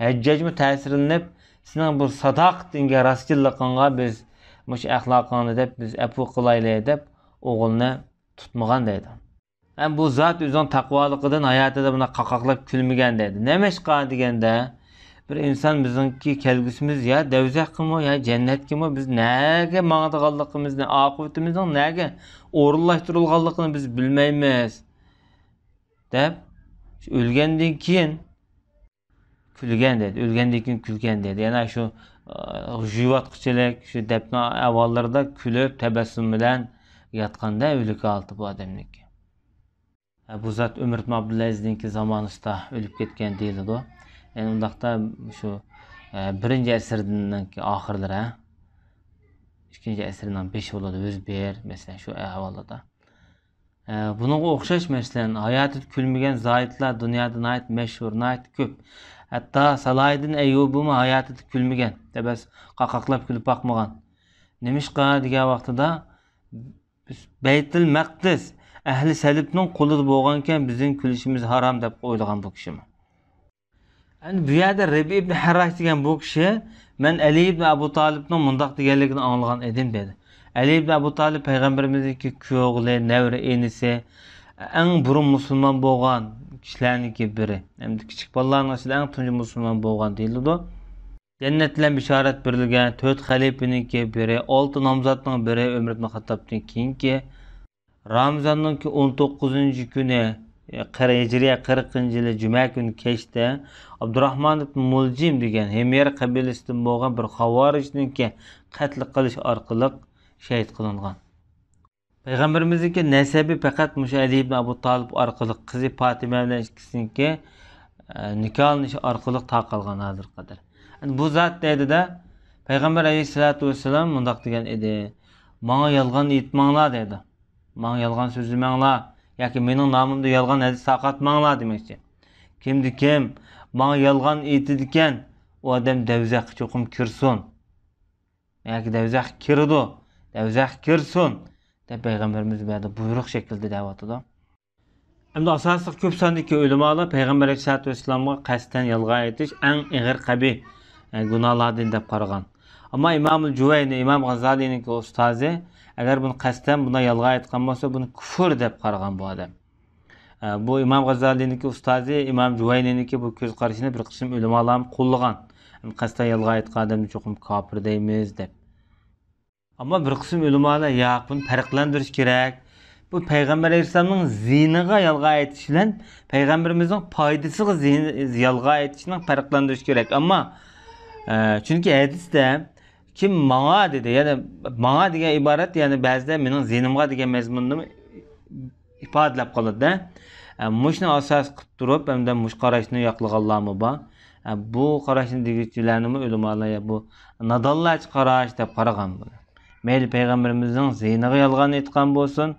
ھەججاجمۇ تەسىرلىنىپ، سېنىڭ بۇ ساداقىتىڭگە، راستچىللىقىڭغا بىز مۇشۇ ئەخلاقىڭنى دەپ، بىز ئەپۇ قىلايلى دەپ، ئوغلىنى تۇتمىغان دەيدۇ. ھەم بۇ زات ئۆزىنىڭ تەقۋالىقىدىن ھاياتىدا بۇنداق قاقاقلاپ كۈلمىگەن دەيدۇ. نېمىشقا دېگەندە، بىر ئىنسان بىزنىڭكى كەلگۈسىمىز يا دەۋزەخكىمۇ، يا جەننەتكىمۇ، بىز نەگە ماڭىدىغانلىقىمىزنى، ئاقىۋىتىمىزنىڭ نەگە ئورۇنلاشتۇرۇلغانلىقىنى بىز بىلمەيمىز، دەپ، ئۆلگەندىن كېيىن كۈلگەن دەيدۇ، ئۆلگەندىن كېيىن كۈلگەن دەيدۇ. يەنى شۇ، ئە، يۇيۇۋاتقۇچىلىك، شۇ دەپنە ئەھۋاللىرىدا كۈلۈپ، تەبەسسۇم بىلەن ياتقاندا ئۆلۈك ھالىتى بۇ ئادەمنىڭكى. ھە، بۇ زات ئۆمەر ئىبن ئابدۇلئەزىزنىڭكى زامانىسىدا ئۆلۈپ كەتكەن دېيىلىدۇ. يەنى ئۇنداقتا شۇ، ئە، بىرىنچى ئەسىرنىڭكى ئاخىرلىرى، ھە؟ ئىككىنچى ئەسىرنىڭ بېشى بولىدۇ، يۈز بىر، مەسىلەن، شۇ ئەھۋالدا. ئە، بۇنىڭغا ئوخشاش، مەسىلەن، ھاياتىدا كۈلمىگەن زاھىتلار دۇنيادا ناھايىتى مەشھۇر، ناھايىتى كۆپ. ھەتتا سالاھىدىن ئەييۇبىمۇ ھاياتىدا كۈلمىگەن، تەبەس قاقاقلاپ كۈلۈپ باقمىغان. نېمىشقا دېگەن ۋاقتىدا، بىز بەيتۇل مەقدىس ئەھلى سەلىپنىڭ قولىدا بولغانكەن، بىزنىڭ كۈلۈشىمىز ھارام دەپ ئويلىغان بۇ كىشىمۇ. ئەمدى بۇ يەردە رەبىئە ئىبن ھەرراش دېگەن بۇ كىشى، مەن ئەلى ئىبن ئەبۇ تالىپنىڭ مۇنداق دېگەنلىكىنى ئاڭلىغان ئىدىم، دېدى. ئەلى ئىبن ئەبۇ تالىپ پەيغەمبىرىمىزنىڭكى كۈيئوغلى، نەۋرە ئىنىسى، ئەڭ بۇرۇن مۇسۇلمان بولغان كىشىلەرنىڭكى بىرى. ئەمدى كىچىك بالىلارنىڭ ئىچىدە ئەڭ تۇنجى مۇسۇلمان بولغان دېيىلىدۇ. جەننەت بىلەن بېشارەت بېرىلگەن تۆت خەلىپىنىڭكى بىرى، ئالتە نامزاتنىڭ بىرى، ئۆمەر ئىبن خەتتابتىن كېيىنكى. رامىزاننىڭكى ئون توققۇزىنچى كۈنى، قىر-، ھىجرىيە قىرىقىنچى يىلى جۈمە كۈنى كەچتە ئابدۇراھمان ئىبن مۇلجىم دېگەن ھىميەر قەبىلىسىدىن بولغان بىر خاۋارىجنىڭكى قەتل قىلىش ئارقىلىق شېھىت قىلىنغان. پەيغەمبىرىمىزنىڭكى نەسەبى پەقەت مۇشۇ ئەلى ئىبن ئەبۇ تالىپ ئارقىلىق، قىزى پاتىمە بىلەن ئىككىسىنىڭكى، ئە، نىكاھلىنىشى ئارقىلىق تارقالغان ھازىرغا قەدەر. ئەمدى بۇ زات دەيدۇ-دە، پەيغەمبەر ئەلەيھىسسالاتۇ ۋەسسالام مۇنداق دېگەن ئىدى، ماڭا يالغان ئېيتماڭلار دەيدۇ. ماڭا يالغان سۆزلىمەڭلار، ياكى مېنىڭ نامىمدا يالغان ھەدىس تارقاتماڭلار دېمەكچى. كىمدە كىم ماڭا يالغان ئېيتىدىكەن، ئۇ ئادەم دەۋزەخكە چوقۇم كىرسۇن. ياكى دەۋزەخكە كىرىدۇ، دەۋزەخكە كىرسۇن، دەپ پەيغەمبىرىمىز بۇ يەردە بۇيرۇق شەكلىدە دەۋاتىدۇ. ئەمدى ئاساسلىق كۆپ ساندىكى ئۆلىمالار پەيغەمبەر ئەلەيھىسسالاتۇ ۋەسسالامغا قەستەن يالغان ئېيتىش ئەڭ ئېغىر قەبىھ، ئە، گۇناھلاردىن دەپ قارىغان. ئەمما ئىمامۇل جۇۋەينى، ئىمام غازالىنىڭكى ئۇستازى، ئەگەر بۇنى قەستەن بۇنداق يالغان ئېيتقان بولسا، بۇنى كۇفۇر دەپ قارىغان بۇ ئادەم. ئە، بۇ ئىمام غازالىنىڭكى ئۇستازى ئىمام جۇۋەينىنىڭكى بۇ كۆز قارىشىنى بىر قىسىم ئۆلىمالارمۇ قوللىغان. قەستەن يالغان ئېيتقان ئادەمنى چوقۇم كاپىر دەيمىز دەپ. ئەمما بىر قىسىم ئۆلىمالار، ياق، بۇنى پەرقلەندۈرۈش كېرەك. بۇ پەيغەمبەر ئەلەيھىسسالامنىڭ زىيىنىغا يالغان ئېيتىش بىلەن پەيغەمبىرىمىزنىڭ پايدىسىغا زىيىن، يالغان ئېيتىشنىڭ پەرقلەندۈرۈش كېرەك. ئەمما، ئە، چۈنكى ھەدىستە كىم ماڭا دېدى، يەنى ماڭا دېگەن ئىبارەت، يەنى بەزىدە مېنىڭ زىيىنىمغا دېگەن مەزمۇننىمۇ ئىپادىلەپ قالىدۇ-دە. ئە، مۇشۇنى ئاساس قىلىپ تۇرۇپ، ھەمدە مۇشۇ قاراشنى ياقلىغانلارمۇ بار. ئە، بۇ قاراشنى دېگۈچىلەرنىمۇ ئۆلىمالار، يا، بۇ نادانلارچە قاراش دەپ قارىغان بۇنى. مەيلى پەيغەمبىرىمىزنىڭ زىيىنىغا يالغان ئېيتقان بولسۇن،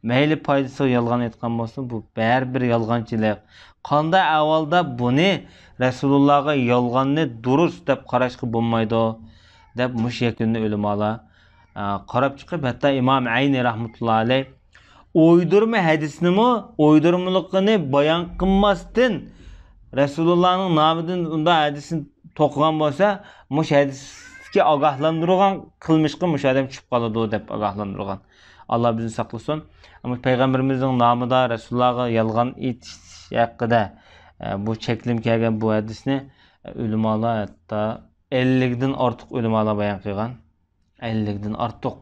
مەيلى پايدىسىغا يالغان ئېيتقان بولسۇن، بۇ بەرىبىر يالغانچىلىق. قانداق ئەھۋالدا بۇنى رەسۇلۇللاغا يالغاننى دۇرۇس دەپ قاراشقا بولمايدۇ، دەپ مۇشۇ يەكۈننى ئۆلىمالار، ئە، قاراپ چىقىپ، ھەتتا ئىمام ئەينى رەھمەتۇللا ئەلەيھ ئويدۇرما ھەدىسنىمۇ، ئويدۇرمىلىقىنى بايان قىلماستىن، رەسۇلۇللانىڭ نامىدىن ئۇنداق ھەدىسنى توقۇغان بولسا، مۇشۇ ھەدىس كى ئاگاھلاندۇرغان قىلمىشقا مۇشۇ ئادەم چۈشۈپ قالىدۇ دەپ ئاگاھلاندۇرغان. ئاللا بىزنى ساقلىسۇن. ئەمما پەيغەمبىرىمىزنىڭ نامىدا رەسۇلۇللاغا يالغان ئېيتىش ھەققىدە، ئە، بۇ چەكلىمە كەلگەن بۇ ھەدىسنى، ئە، ئۆلىمالار ھەتتا ئەللىكتىن ئارتۇق ئۆلىمالار بايان قىلغان. ئەللىكتىن ئارتۇق.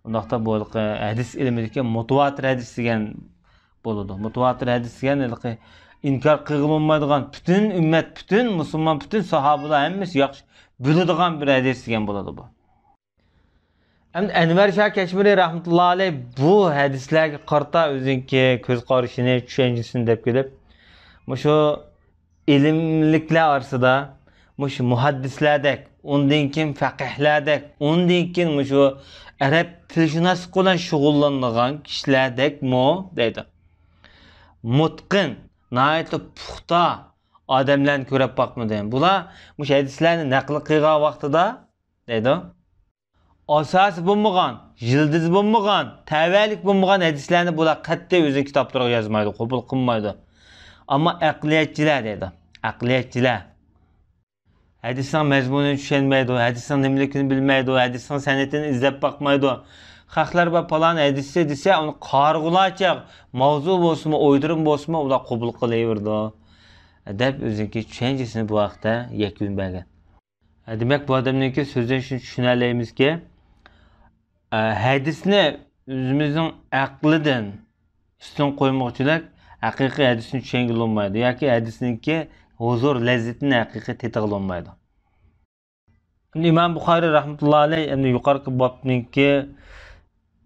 ئۇنداقتا بۇ ھېلىقى ھەدىس ئىلمىدىكى مۇتىۋاتىر ھەدىس دېگەن بولىدۇ. مۇتىۋاتىر ھەدىس دېگەن ھېلىقى ئىنكار قىلغىلى بولمايدىغان، پۈتۈن ئۈممەت، پۈتۈن مۇسۇلمان، پۈتۈن ساھابىلار ھەممىسى ياخشى بىلىدىغان بىر ھەدىس دېگەن بولىدۇ بۇ. ئەمدى ئەنۋەر شاھ كەشمىرى رەھمەتۇللا ئەلەيھ بۇ ھەدىسلەرگە قارىتا ئۆزىنىڭكى كۆز قارىشىنى، چۈشەنچىسىنى دەپ كېلىپ، مۇشۇ ئىلىملىكلەر ئارىسىدا مۇشۇ مۇھەددىسلەردەك، ئۇندىن كېيىن فەقىھلەردەك، ئۇندىن كېيىن مۇشۇ ئەرەب تىلشۇناسلىقى بىلەن شۇغۇللانغان كىشىلەردەكمۇ دەيدۇ. مۇتقىن، ناھايىتى پۇختا ئادەملەرنى كۆرۈپ باقمىدىم. بۇلار مۇشۇ ھەدىسلەرنى نەقىل قىلغان ۋاقتىدا دەيدۇ. ئاساسى بولمىغان، يىلدىزى بولمىغان، تەۋەلىك بولمىغان ھەدىسلەرنى بۇلار قەتئىي ئۆزىنىڭ كىتابلىرىغا يازمايدۇ، قوبۇل قىلمايدۇ. ئەمما ئەقلىيەتچىلەر دەيدۇ. ئەقلىيەتچىلەر. ھەدىسنىڭ مەزمۇنىنى چۈشەنمەيدۇ، ھەدىسنىڭ نېمىلىكىنى بىلمەيدۇ، ھەدىسنىڭ سەنىدىنى ئىزدەپ باقمايدۇ. خەقلەر بار پالان ھەدىسى دېسە، ئۇنى قارىغۇلارچە ماۋزۇ بولسىمۇ، ئويدۇرۇم بولسىمۇ، ئۇلار قوبۇل قىلىۋېرىدۇ، دەپ ئۆزىنىڭكى چۈشەنچىسىنى بۇ ھەقتە يەكۈن بەرگەن. دېمەك، بۇ ئادەمنىڭكى سۆزىدىن شۇنى چۈشىنەلەيمىزكى، ئە، ھەدىسنى ئۆزىمىزنىڭ ئەقلىدىن ئۈستۈن قويمىغۇچىلىك ھەقىقىي ھەدىسنى چۈشەنگىلى بولمايدۇ ياكى ھەدىسنىڭكى ھۇزۇر لەززىتىنى ھەقىقىي تېتىغىلى بولمايدۇ. ئىمام بۇخارىي رەھمەتۇللا ئەلەيھ ئەمدى يۇقىرىقى بابنىڭكى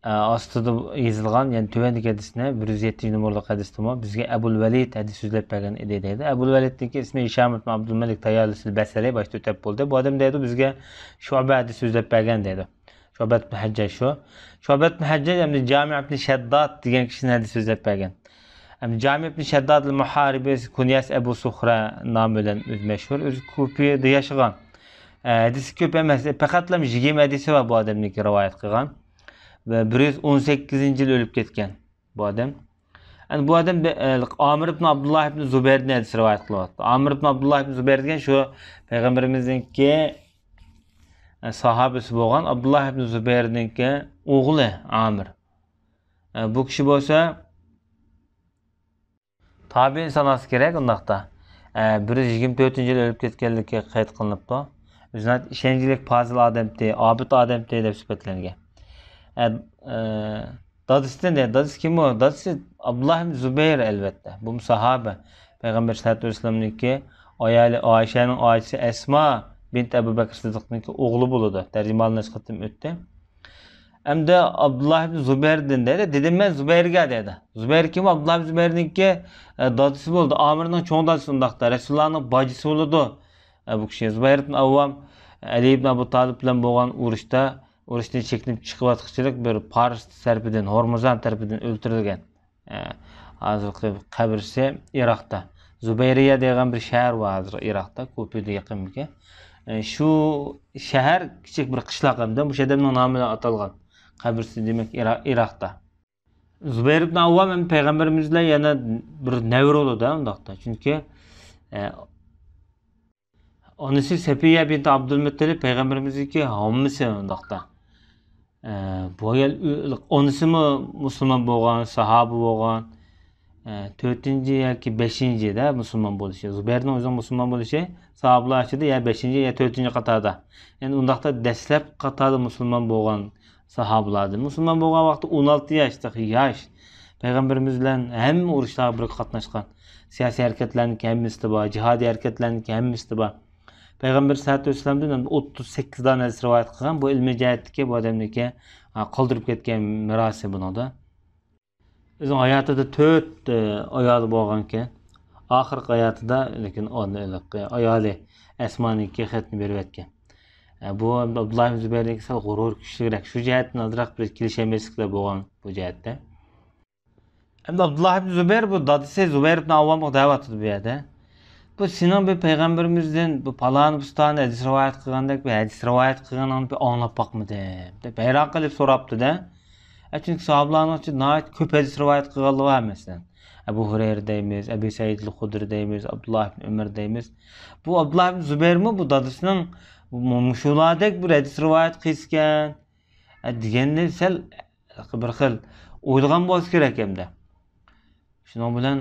ئە، ئاستىدا يېزىلغان، يەنى تۆۋەندىكى ھەدىسنى، بىر يۈز يەتتىنچى نومۇرلۇق ھەدىستىمۇ، بىزگە ئەبۇل ۋەلىد ھەدىس سۆزلەپ بەرگەن ئىدى دەيدۇ. ئەبۇل ۋەلىدنىڭكى ئىسمى ھىشام ئىبن ئابدۇلمەلىك تايالىسىل بەسرى، باشتا ئۆتەپ بولدى. بۇ ئادەم دەيدۇ، بىزگە شۇبە ھەدىس سۆزلەپ بەرگەن دەيدۇ. شۇبە ئىبن ھەججاج شۇ. شۇبە ئىبن ھەججاج ئەمدى جامى ئىبن شەدداد دېگەن كىشىنىڭ ھەدىس سۆزلەپ بەرگەن. ئەمدى جامى ئىبن شەدداد ئەل مۇھارىبى، كۇنيەسى ئەبۇ سۇخرا نامى بىلەن ئۆزى مەشھۇر، ئۆزى كۇفىدا ياشىغان. ئە، ھەدىسى كۆپ ئەمەس، پەقەتلا يىگىرمە ھەدىسى بار بۇ ئادەمنىڭكى رىۋايەت قىلغان. ۋە بىر يۈز ئون سەككىزىنچى يىلى ئۆلۈپ كەتكەن بۇ ئادەم. ئەنە بۇ ئادەم بە-، ئە، ئامىر ئىبن ئابدۇللا ئىبن زۇبەيردىن ھەدىس رىۋايەت قىلىۋاتىدۇ. ئامىر ئىبن ئابدۇللا ئىبن زۇبەير دېگەن شۇ پەيغەمبىرىمىزنىڭكى، ئە، ساھابىسى بولغان ئابدۇللا ئىبن زۇبەيرنىڭكى ئوغلى ئامىر. ئە، بۇ كىشى بولسا تابىئىن سانالسا كېرەك ئۇنداقتا. ئە، بىر يۈز يىگىرمە تۆتىنچى يىلى ئۆلۈپ كەتكەنلىكى قەيت قىلىنىپتۇ. ئۆزى ناھايىتى ئىشەنچلىك، پازىل ئادەمتى، ئابىد ئادەمتى دەپ سۈپەتلەنگەن. ئە، ئە، دادىسىدىن، دادىسى كىم ئۇ؟ دادىسى ئابدۇللا ئىبن زۇبەير، ئەلۋەتتە. بۇمۇ ساھابە. پەيغەمبەر سەللەللاھۇ ئەلەيھى ۋەسەللەمنىڭكى ئايالى ئائىشەنىڭ ئاچىسى ئەسما بىنت ئەبۇ بەكر سىددىقنىڭكى ئوغلى بولىدۇ. تەرجىمىھالى نەچچە قېتىم ئۆتتى. ئەمدى ئابدۇللا ئىبن زۇبەيردىن دەيدۇ. دېدىم مەن زۇبەيرگە دەيدۇ. زۇبەير كىم؟ ئابدۇللا ئىبن زۇبەيرنىڭكى، ئە، دادىسى بولىدۇ. ئامىرنىڭ چوڭ دادىسى ئۇنداقتا. رەسۇلۇللانىڭ باجىسى بولىدۇ. ئە، بۇ كىشى زۇبەير ئىبن ئاۋۋام ئەلى ئىبن ئەبۇ تالىپ بىلەن بولغان ئۇرۇشتا، ئۇرۇشتىن چېكىنىپ چىقىۋاتقۇچىلىك بىر پارس تەرىپىدىن، ھورمۇزان تەرىپىدىن ئۆلتۈرۈلگەن. ئە، ھازىرقى قەبرىسى ئىراقتا. زۇبەيرىيە دېگەن بىر شەھەر بار ھازىر ئىراقتا، كۇفىگە يېقىنكى. ئە، شۇ شەھەر كىچىك بىر قىشلاق ئەمدى، مۇشۇ ئادەمنىڭ نامى بىلەن ئاتالغان. قەبرىسى دېمەك ئىرا-، ئىراقتا. زۇبەير ئىبن ئاۋۋام ھەم پەيغەمبىرىمىز بىلەن يەنە بىر نەۋرە بولىدۇ ئۇنداقتا. چۈنكى، ئە، ئانىسى سەپىيە بىنت ئابدۇلمۇتتەلىپ پەيغەمبىرىمىزنىڭكى ھاممىسى ئۇنداقتا. ئە، بۇ ئايال ئۆ-، ئانىسىمۇ مۇسۇلمان بولغان، ساھابە بولغان. ئە، تۆتىنچى ياكى بەشىنچىدە مۇسۇلمان بولۇشى. زۇبەيرنىڭ ئۆزىنىڭ مۇسۇلمان بولۇشى ساھابىلار ئىچىدە يا بەشىنچى يا تۆتىنچى قاتاردا. يەنى ئۇنداقتا دەسلەپ قاتاردا مۇسۇلمان بولغان ساھابىلاردىن. مۇسۇلمان بولغان ۋاقتى ئون ئالتە ياش، تېخى ياش. پەيغەمبىرىمىز بىلەن ھەممە ئۇرۇشلارغا بىرگە قاتناشقان. سىياسىي ھەرىكەتلەرنىڭكى ھەممىسىدە بار، جىھادىي ھەرىكەتلەرنىڭكى ھەممىسىدە بار. پەيغەمبەر سەللەللاھۇ ئەلەيھى ۋەسەللەمدىن ئوتتۇز سەككىز دانە ھەدىس رىۋايەت قىلغان. بۇ ئىلمىي جەھەتتىكى بۇ ئادەمنىڭكى، ھە، قالدۇرۇپ كەتكەن مىراسى بۇنىڭدا. ئۆزىنىڭ ھاياتىدا تۆت، ئە، ئايالى بولغانكەن. ئاخىرقى ھاياتىدا لېكىن ئايالى ئەسمانىڭكى خەتنى بېرىۋەتكەن. ئە، بۇ ئابدۇللا ئىبن زۇبەيرنىڭكى سەل غۇرۇرى كۈچلۈكرەك. شۇ جەھەتتىن ئازراق بىر كېلىشەلمەسلىكلەر بولغان بۇ جەھەتتە. ئەمدى ئابدۇللا ئىبن زۇبەير بۇ دادىسى زۇبەير ئىبن ئاۋۋامغا دەۋاتىدۇ بۇ يەردە. بۇ سېنىڭ بىر پەيغەمبىرىمىزدىن بۇ پالانى پۇستانى ھەدىس رىۋايەت قىلغاندەك بىر ھەدىس رىۋايەت قىلغىنىڭنى بىر ئاڭلاپ باقمىدىم، دەپ ھەيران قېلىپ سوراپتۇ-دە. ئە، چۈنكى ساھابىلارنىڭ ئىچىدە ناھايىتى كۆپ ھەدىس رىۋايەت قىلغانلار بار، مەسىلەن، ئەبۇ ھۇرەيرە دەيمىز، ئەبى سەئىد ئەل خۇدرى دەيمىز، ئابدۇللا ئىبن ئۆمەر دەيمىز. بۇ ئابدۇللا ئىبن زۇبەيرمۇ بۇ دادىسىنىڭ مۇشۇلاردەك بىر ھەدىس رىۋايەت قىلسىكەن، دېگەندە سەل بىر خىل ئويلىغان بولسا كېرەك ئەمدى. شۇنىڭ بىلەن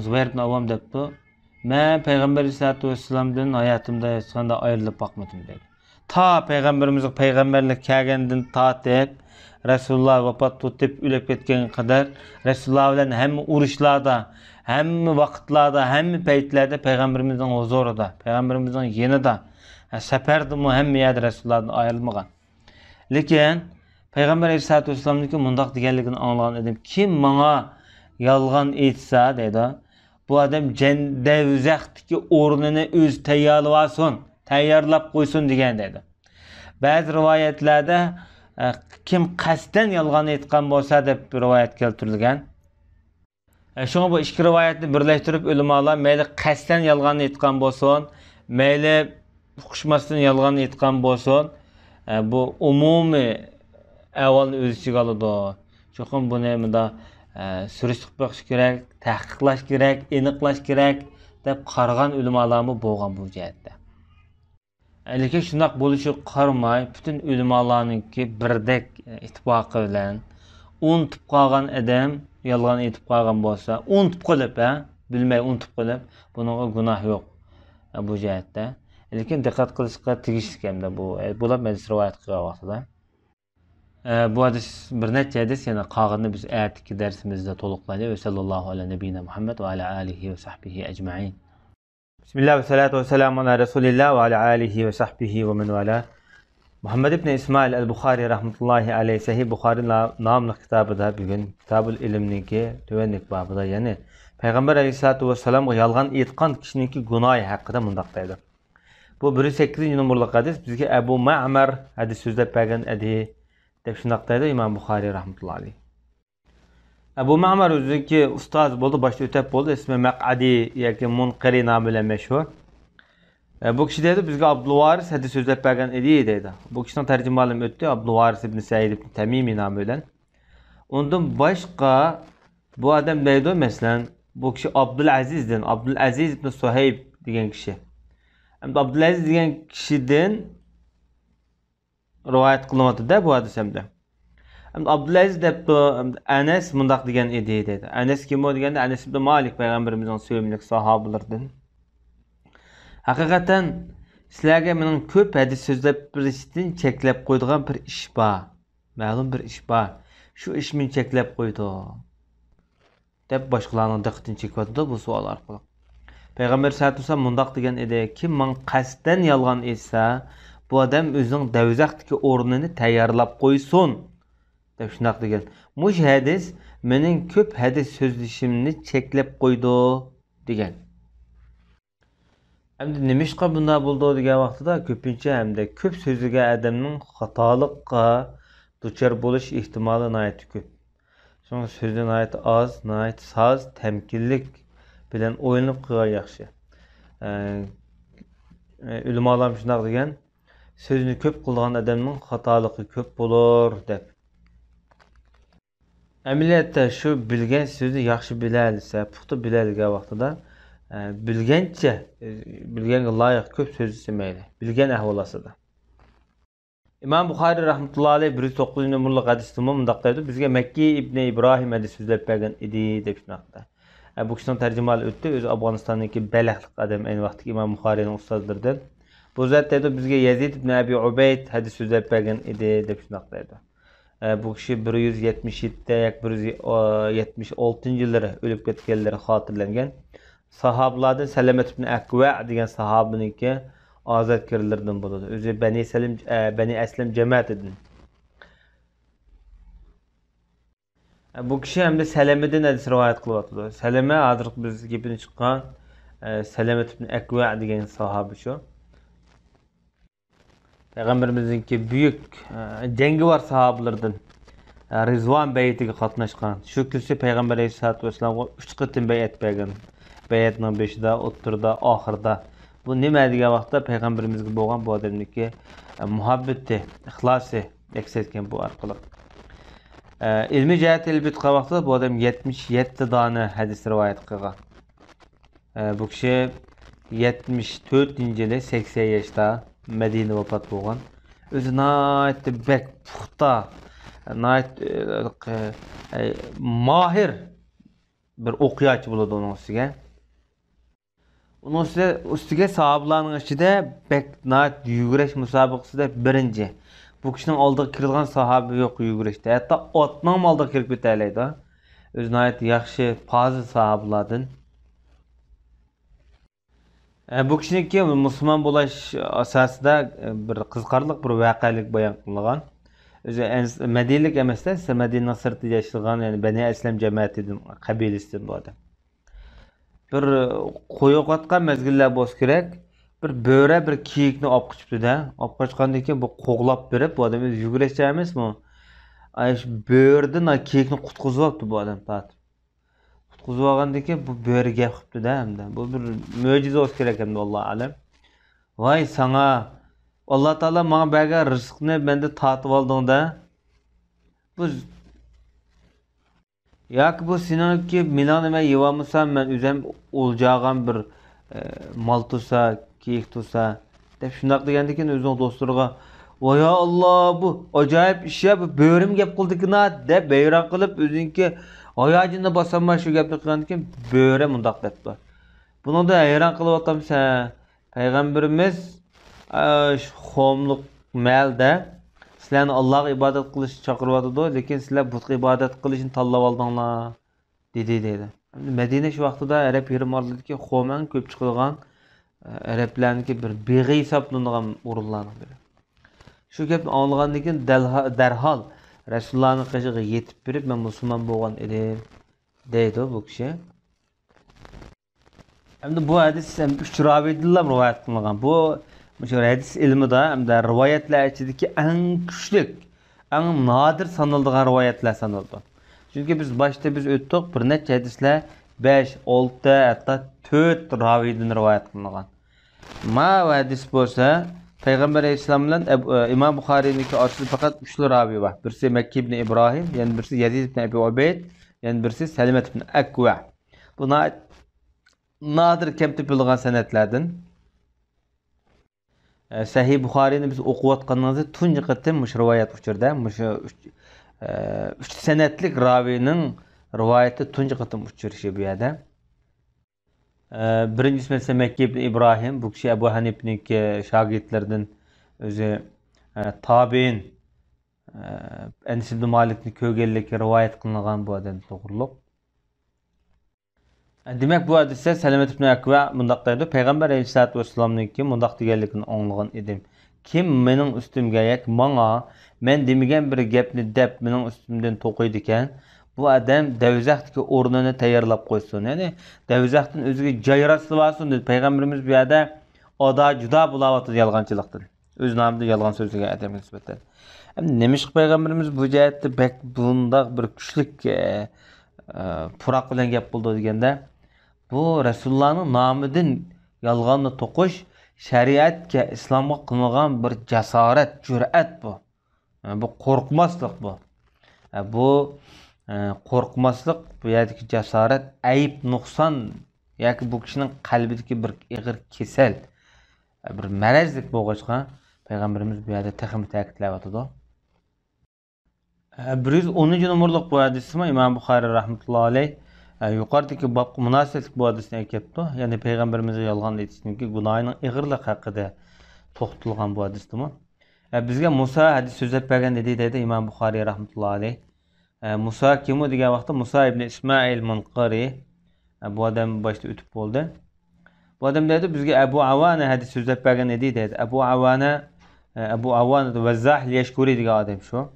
زۇبەير ئىبن ئاۋۋام دەپتۇ، مەن پەيغەمبەر ئەلەيھىسسالاتۇ ۋەسسالامدىن ھاياتىمدا ھېچقانداق ئايرىلىپ باقمىدىم دەيدۇ. تا پەيغەمبىرىمىزگە پەيغەمبەرلىك كەلگەندىن تارتىپ، رەسۇلۇللا ۋاپات تۇتۇپ ئۆلۈپ كەتكەنگە قەدەر رەسۇلۇللا بىلەن ھەممە ئۇرۇشلاردا، ھەممە ۋاقىتلاردا، ھەممە پەيتلەردە پەيغەمبىرىمىزنىڭ ھۇزۇرىدا، پەيغەمبىرىمىزنىڭ يېنىدا، سەپەردىمۇ ھەممە يەردە رەسۇلۇللادىن ئايرىلمىغان. لېكىن پەيغەمبەر ئەلەيھىسسالاتۇ ۋەسسالامنىڭكى مۇنداق دېگەنلىكىنى ئاڭلىغان ئىدىم، كىم ماڭا يالغان ئېيتسا دەيدۇ، بۇ ئادەم جەن-، دەۋزەختىكى ئورنىنى ئۆزى تەييارلىۋالسۇن، تەييارلاپ قويسۇن دېگەن دەيدۇ. بەزى رىۋايەتلەردە، ئە، كىم قەستەن يالغان ئېيتقان بولسا دەپ رىۋايەت كەلتۈرۈلگەن. ئە، شۇڭا بۇ ئىككى رىۋايەتنى بىرلەشتۈرۈپ ئۆلىمالار مەيلى قەستەن يالغان ئېيتقان بولسۇن، مەيلى ئۇقۇشماستىن يالغان ئېيتقان بولسۇن، ئە، بۇ ئومۇمىي ئەھۋالنى ئۆز ئىچىگە ئالىدۇ. چوقۇم بۇنى مۇنداق، ئە، سۈرۈشتۈرۈپ بېقىش كېرەك، تەھقىقلاش كېرەك، ئېنىقلاش كېرەك دەپ قارىغان ئۆلىمالارمۇ بولغان بۇ جەھەتتە. لېكىن شۇنداق بولۇشىغا قارىماي، پۈتۈن ئۆلىمالارنىڭكى بىردەك ئىتتىپاقى بىلەن، ئۇنتۇپ قالغان ئادەم يالغان ئېيتىپ قالغان بولسا، ئۇنتۇپ قېلىپ، ھە، بىلمەي ئۇنتۇپ قېلىپ، بۇنىڭغا گۇناھ يوق، بۇ جەھەتتە. لېكىن دىققەت قىلىشقا تېگىشلىك ئەمدى بۇ، بۇلار ھەدىس رىۋايەت قىلغان ۋاقتىدا. بۇ ھەدىس، بىر نەچچە ھەدىس، يەنە قالغىنىنى بىز ئەتىكى دەرسىمىزدە تولۇقلايلى. ۋە سەللەللاھۇ ئەلا نەبىينا مۇھەممەد ۋە ئەلا ئالىھى ۋە سەھبىھى ئەجمەئىن. بىسمىللا ۋە سالاتۇ ۋە سالامۇ ئالا رەسۇلىللا ۋە ئالا ئالىھى ۋە سەھبىھى ۋە مەن ۋالا. مۇھەممەد ئىبن ئىسمائىل ئەل بۇخارى رەھمەتۇللاھى ئەلەيھ سەھىھ بۇخارى نا-، ناملىق كىتابىدا بۈگۈن كىتابۇل ئىلىمنىڭكى تۆۋەندىكى بابىدا، يەنى پەيغەمبەر ئەلەيھىسسالاتۇ ۋەسسالامغا يالغان ئېيتقان كىشىنىڭكى گۇناھى ھەققىدە مۇنداق دەيدۇ. بۇ بىر يۈز سەككىزىنچى نومۇرلۇق ھەدىس، بىزگە ئەبۇ مەمەر ھەدىس سۆزلەپ بەرگەن ئىدى، دەپ شۇنداق دەيدۇ ئىمام بۇخارى رەھمەتۇللاھى ئەلەيھ. ئەبۇ مەمەر ئۆزىنىڭكى ئۇستازى بولدى، باشتا ئۆتەپ بولدى، ئىسمى مەقئەدى ياكى مۇنقىرى نامى بىلەن مەشھۇر. ئە، بۇ كىشى دەيدۇ، بىزگە ئابدۇلۋارىس ھەدىس سۆزلەپ بەرگەن ئىدى دەيدۇ. بۇ كىشىنىڭ تەرجىمىھالىمۇ ئۆتتى، ئابدۇلۋارىس ئىبن سەئىد ئىبن تەمىمى نامى بىلەن. ئۇندىن باشقا بۇ ئادەم دەيدۇ، مەسىلەن، بۇ كىشى ئابدۇلئەزىزدىن، ئابدۇلئەزىز ئىبن سۇھەيب دېگەن كىشى. ئەمدى ئابدۇلئەزىز دېگەن كىشىدىن رىۋايەت قىلىنىۋاتىدۇ-دە بۇ ھەدىس ئەمدى. ئەمدى ئابدۇلئەزىز دەپتۇ، ئەنەس مۇنداق دېگەن ئىدى دەيدۇ. ئەنەس كىم ئۇ دېگەندە، ئەنەس ئىبن مالىك، پەيغەمبىرىمىزنىڭ سۆيۈملۈك ساھابىلىرىدىن. ھەقىقەتەن سىلەرگە مېنىڭ كۆپ ھەدىس سۆزلەپ بېرىشتىن چەكلەپ قويىدىغان بىر ئىش بار. مەلۇم بىر ئىش بار. شۇ ئىش مېنى چەكلەپ قويىدۇ. دەپ باشقىلارنىڭ دىققىتىنى چېكىۋاتىدۇ بۇ سوئال ئارقىلىق. پەيغەمبەر سەللەللاھۇ ئەلەيھى ۋەسەللەم مۇنداق دېگەن ئىدى، كىم ماڭا قەستەن يالغان ئېيتسا، بۇ ئادەم ئۆزىنىڭ دەۋزەختىكى ئورنىنى تەييارلاپ قويسۇن، دەپ شۇنداق دېگەن. مۇشۇ ھەدىس مېنىڭ كۆپ ھەدىس سۆزلىشىمنى چەكلەپ قويىدۇ، دېگەن. ئەمدى نېمىشقا بۇنداق بولىدۇ دېگەن ۋاقتىدا، كۆپىنچە ھەمدە كۆپ سۆزلىگەن ئادەمنىڭ خاتالىققا دۇچار بولۇش ئېھتىمالى ناھايىتى كۆپ. شۇڭا سۆزنى ناھايىتى ئاز، ناھايىتى ساز، تەمكىنلىك بىلەن ئويلىنىپ قىلغان ياخشى. ئە، ئە، ئۆلىمالارمۇ شۇنداق دېگەن، سۆزنى كۆپ قىلىدىغان ئادەمنىڭ خاتالىقى كۆپ بولۇر، دەپ. ئەمەلىيەتتە شۇ بىلگەن سۆزنى ياخشى بىلەلىسە، پۇختا بىلەلىگەن ۋاقتىدا، ئە، بىلگەنچە، ئە، بىلگەنگە لايىق كۆپ سۆزلىسە مەيلى، بىلگەن ئەھۋال ئاستىدا. ئىمام بۇخارىي رەھمەتۇللا ئەلەيھ بىر يۈز توققۇزىنچى نومۇرلۇق ھەدىستىمۇ مۇنداق دەيدۇ، بىزگە مەككى ئىبنى ئىبراھىم ھەدىس سۆزلەپ بەرگەن ئىدى، دەپ شۇنداق. ئە، بۇ كىشىنىڭ تەرجىمىھالى ئۆتتى، ئۆزى ئافغانىستاندىكى بەلخلىق ئادەم، ئەينى ۋاقىتتىكى ئىمام بۇخارىينىڭ ئۇستازلىرىدىن. بۇ زات دەيدۇ، بىزگە يەزىد ئىبنى ئەبى ئۇبەيد ھەدىس سۆزلەپ بەرگەن ئىدى، دەپ شۇنداق دەيدۇ. ئە، بۇ كىشى بىر يۈز يەتمىش يەتتە ياكى بىر يۈز يەتمىش ئالتىنچى يىللىرى ئۆلۈپ كەتكەنلىرى خاتىرىلەنگەن. ساھابىلاردىن سەلەمەت ئىبن ئەكۋە دېگەن ساھابىنىڭكى ئازادكارلىرىدىن بولىدۇ. ئۆزى بەنى سەلىم، ئە، بەنى ئەسلەم جەمەتىدىن. ئە، بۇ كىشى ھەمدە سەلەمىدىن ھەدىس رىۋايەت قىلىۋاتىدۇ. سەلەمە ھازىرقى بىز گېپىنى چىققان، ئە، سەلەمەت ئىبن ئەكۋە دېگەن ساھابە شۇ. پەيغەمبىرىمىزنىڭكى بۈيۈك، ئە، جەڭگىۋار ساھابىلىرىدىن، ئە، رىزۋان بەيئىتىگە قاتناشقان. شۇ كىشى پەيغەمبەر ئەلەيھىسسالاتۇ ۋەسسالامغا ئۈچ قېتىم بەيئەت بەرگەن. بەيئەتنىڭ بېشىدا، ئوتتۇرىدا، ئاخىرىدا. بۇ نېمە دېگەن ۋاقىتتا پەيغەمبىرىمىزگە بولغان بۇ ئادەمنىڭكى، ئە، مۇھەببىتى، ئىخلاسى ئەكس ئەتكەن بۇ ئارقىلىق. ئە، ئىلمىي جەھەتتە ئېلىپ ئېيتقان ۋاقتىدا بۇ ئادەم يەتمىش يەتتە دانە ھەدىس رىۋايەت قىلغان. ئە، بۇ كىشى يەتمىش تۆتىنچى يىلى سەكسەن ياشتا، مەدىنىدە ۋاپات بولغان. ئۆزى ناھايىتى بەك پۇختا، ناھايىتى، ئە، ئە، ماھىر بىر ئوقياچى بولىدۇ ئۇنىڭ ئۈستىگە. ئۇنىڭ ئۈستىگە، ئۈستىگە ساھابىلارنىڭ ئىچىدە بەك ناھايىتى يۈگۈرۈش مۇسابىقىسىدە بىرىنچى. بۇ كىشىنىڭ ئالدىغا كىرىدىغان ساھابە يوق يۈگۈرۈشتە. ھەتتا ئاتنىڭمۇ ئالدىغا كىرىپ كېتەلەيدۇ. ئۆزى ناھايىتى ياخشى پازىل ساھابىلاردىن. ئە، بۇ كىشىنىڭكى مۇسۇلمان بولۇش ئاساسىدا، ئە، بىر قىزىقارلىق بىر ۋەقەلىك بايان قىلىنغان. ئۆزى ئەنس-، مەدىنىلىك ئەمەستە، مەدىنىنىڭ سىرتىدا ياشىغان، يەنى بەنى ئەسلەم جەمەتىدىن، قەبىلىسىدىن بۇ ئادەم. بىر قوي ئوقۇۋاتقان مەزگىللەر بولسا كېرەك، بىر بۆرە بىر كېيىكنى ئاپ قېچىپتۇ-دە. ئاپ قاچقاندىن كېيىن بۇ قوغلاپ بېرىپ، بۇ ئادەم ئۆزى يۈگۈرۈشچان ئەمەسمۇ؟ ئاي، شۇ بۆرىدىن ئاي كېيىكنى قۇتقۇزۇۋاپتۇ بۇ ئادەم تارتىپ. قۇتقۇزۇۋالغاندىن كېيىن بۇ بۆرە گەپ قىپتۇ-دە ئەمدى. بۇ بىر مۆجىزە بولسا كېرەك ئەمدى، ۋاللاھۇ ئەلەم. ۋاي ساڭا، ئاللا تائالا ماڭا بەرگەن رىزقنى مەندىن تارتىۋالدىڭ-دە. بۇ ياكى بۇ سېنىڭكى مېنىڭنى مەن يېۋالمىسام، مەن ئۆزۈم ئولجاغان بىر، ئە، مال تۇرسا، كېيىك تۇرسا، دەپ شۇنداق دېگەندىكىن ئۆزىنىڭ دوستلىرىغا، ۋاي يا ئاللا، بۇ ئاجايىپ ئىش يا، بۇ بۆرىمۇ گەپ قىلدىكىنا، دەپ ھەيران قېلىپ، ئۆزىنىڭكى ھاياجىنىنى باسالماي شۇ گەپنى قىلغاندىكىن بۆرە مۇنداق دەپتۇ. بۇنىڭدا ھەيران قېلىۋاتامسەن؟ پەيغەمبىرىمىز، ئە، شۇ قوملۇق مەھەلدە سىلەرنى ئاللاغا ئىبادەت قىلىشقا چاقىرىۋاتىدۇ، لېكىن سىلەر بۇتقا ئىبادەت قىلىشنى تاللاۋالدىڭلار، دېدى، دەيدۇ. مەدىنە شۇ ۋاقتىدا ئەرەب يېرىم ئارىلىدىكى قوم ئەڭ كۆپ چىقىدىغان، ئە، ئەرەبلەرنىڭكى بىر بېغى ھېسابلىنىدىغان ئورۇنلارنىڭ بىرى. شۇ گەپنى ئاڭلىغاندىن كېيىن دەلھا-، دەرھال رەسۇلۇللانىڭ قېشىغا يېتىپ بېرىپ، مەن مۇسۇلمان بولغان ئىدىم، دەيدۇ بۇ كىشى. ئەمدى بۇ ھەدىس ھەم ئۈچ راۋىدىنلا رىۋايەت قىلىنغان. بۇ، مۇشۇ ھەدىس ئىلمىدا ھەمدە رىۋايەتلەر ئىچىدىكى ئەڭ كۈچلۈك، ئەڭ نادىر سانىلىدىغان رىۋايەتلەر سانىلىدۇ. چۈنكى بىز باشتا بىز ئۆتتۇق، بىر نەچچە ھەدىسلەر بەش، ئالتە، ھەتتا تۆت راۋىدىن رىۋايەت قىلىنغان. ما ھەدىس بولسا، پەيغەمبەر ئەلەيھىسسالام بىلەن ئەب-، ئىمام بۇخارىينىڭكى ئارىسىدا پەقەت ئۈچلا راۋى بار. بىرسى مەككە ئىبنى ئىبراھىم، يەنە بىرسى يەزىد ئىبنى ئەبى ئۇبەيد، يەنە بىرسى سەلىمەت ئىبنى ئەكۋە. بۇ ناھايىتى نادىر كەم تېپىلىدىغان سەنەدلەردىن. ئە، سەھىھ بۇخارىينى بىز ئوقۇۋاتقىنىمىزدا تۇنجى قېتىم مۇشۇ رىۋايەت ئۇچرىدى. مۇشۇ ئۈچ، ئە، ئۈچ سەنەدلىك راۋىنىڭ رىۋايىتى تۇنجى قېتىم ئۇچرىشى بۇ يەردە. ئە، بىرىنچىسى مەسىلەن مەككە ئىبنى ئىبراھىم، بۇ كىشى ئەبۇ ھەنىپىنىڭكى شاگىرتلىرىدىن، ئۆزى، ئە، تابىئىن، ئە، ئەنەس ئىبنى مالىكنى كۆرگەنلىكى رىۋايەت قىلىنغان بۇ ئادەم توغرۇلۇق. دېمەك، بۇ ھەدىستە سەلەمەت ئىبنى ئەكۋە مۇنداق دەيدۇ، پەيغەمبەر ئەلەيھىسسالاتۇ ۋەسسالامنىڭكى مۇنداق دېگەنلىكىنى ئاڭلىغان ئىدىم. كىم مېنىڭ ئۈستۈمگە ياكى ماڭا مەن دېمىگەن بىر گەپنى دەپ مېنىڭ ئۈستۈمدىن توقۇيدىكەن، بۇ ئادەم دەۋزەختىكى ئورنىنى تەييارلاپ قويسۇن. يەنى دەۋزەختىن ئۆزىگە جاي ياراتسىلىۋالسۇن دېدى. پەيغەمبىرىمىز بۇ يەردە ئادا جۇدا بولاۋاتىدۇ يالغانچىلىقتىن. ئۆز نامىدا يالغان سۆزلىگەن ئادەمگە نىسبەتەن. ئەمدى نېمىشقا پەيغەمبىرىمىز بۇ جەھەتتە بەك بۇنداق بىر كۈچلۈك، ئە، ئە، پۇراق بىلەن گەپ قىلىدۇ دېگەندە، بۇ رەسۇلۇللانىڭ نامىدىن يالغاننى توقۇش شەرىئەتكە، ئىسلامغا قىلىنغان بىر جاسارەت، جۈرئەت بۇ. ئە، بۇ قورقماسلىق بۇ. ئە، بۇ، ئە، قورقماسلىق، بۇ يەردىكى جاسارەت، ئەيىب، نۇقسان ياكى بۇ كىشىنىڭ قەلبىدىكى بىر ئېغىر كېسەل، بىر مەرەزلىك بولغاچقا، پەيغەمبىرىمىز بۇ يەردە تېخىمۇ تەكىتلەۋاتىدۇ. بىر يۈز ئونىنچى نومۇرلۇق بۇ ھەدىستىمۇ ئىمام بۇخارىي رەھمەتۇللاھى ئەلەيھ، يۇقىرىدىكى بابقا مۇناسىۋەتلىك بۇ ھەدىسنى ئەكەپتۇ. يەنى پەيغەمبىرىمىزگە يالغان ئېيتىشنىڭكى گۇناھىنىڭ ئېغىرلىقى ھەققىدە توختىلىدىغان بۇ ھەدىستىمۇ. بىزگە مۇسا ھەدىس سۆزلەپ بەرگەن ئىدى، دەيدۇ ئىمام بۇخارىي رەھمەتۇللاھى ئەلەيھ. ئە، مۇسا كىمۇ دېگەن ۋاقىتتا، مۇسا ئىبنى ئىسمائىل مۇنقىرى. ئە، بۇ ئادەم باشتا ئۆتۈپ بولدى. بۇ ئادەم دەيدۇ، بىزگە ئەبۇ ئاۋانە ھەدىس سۆزلەپ بەرگەن ئىدى دەيدۇ. ئەبۇ ئاۋانە، ئە، ئەبۇ ئاۋانە ۋەززاھ يەشكۇرى دېگەن ئادەم شۇ.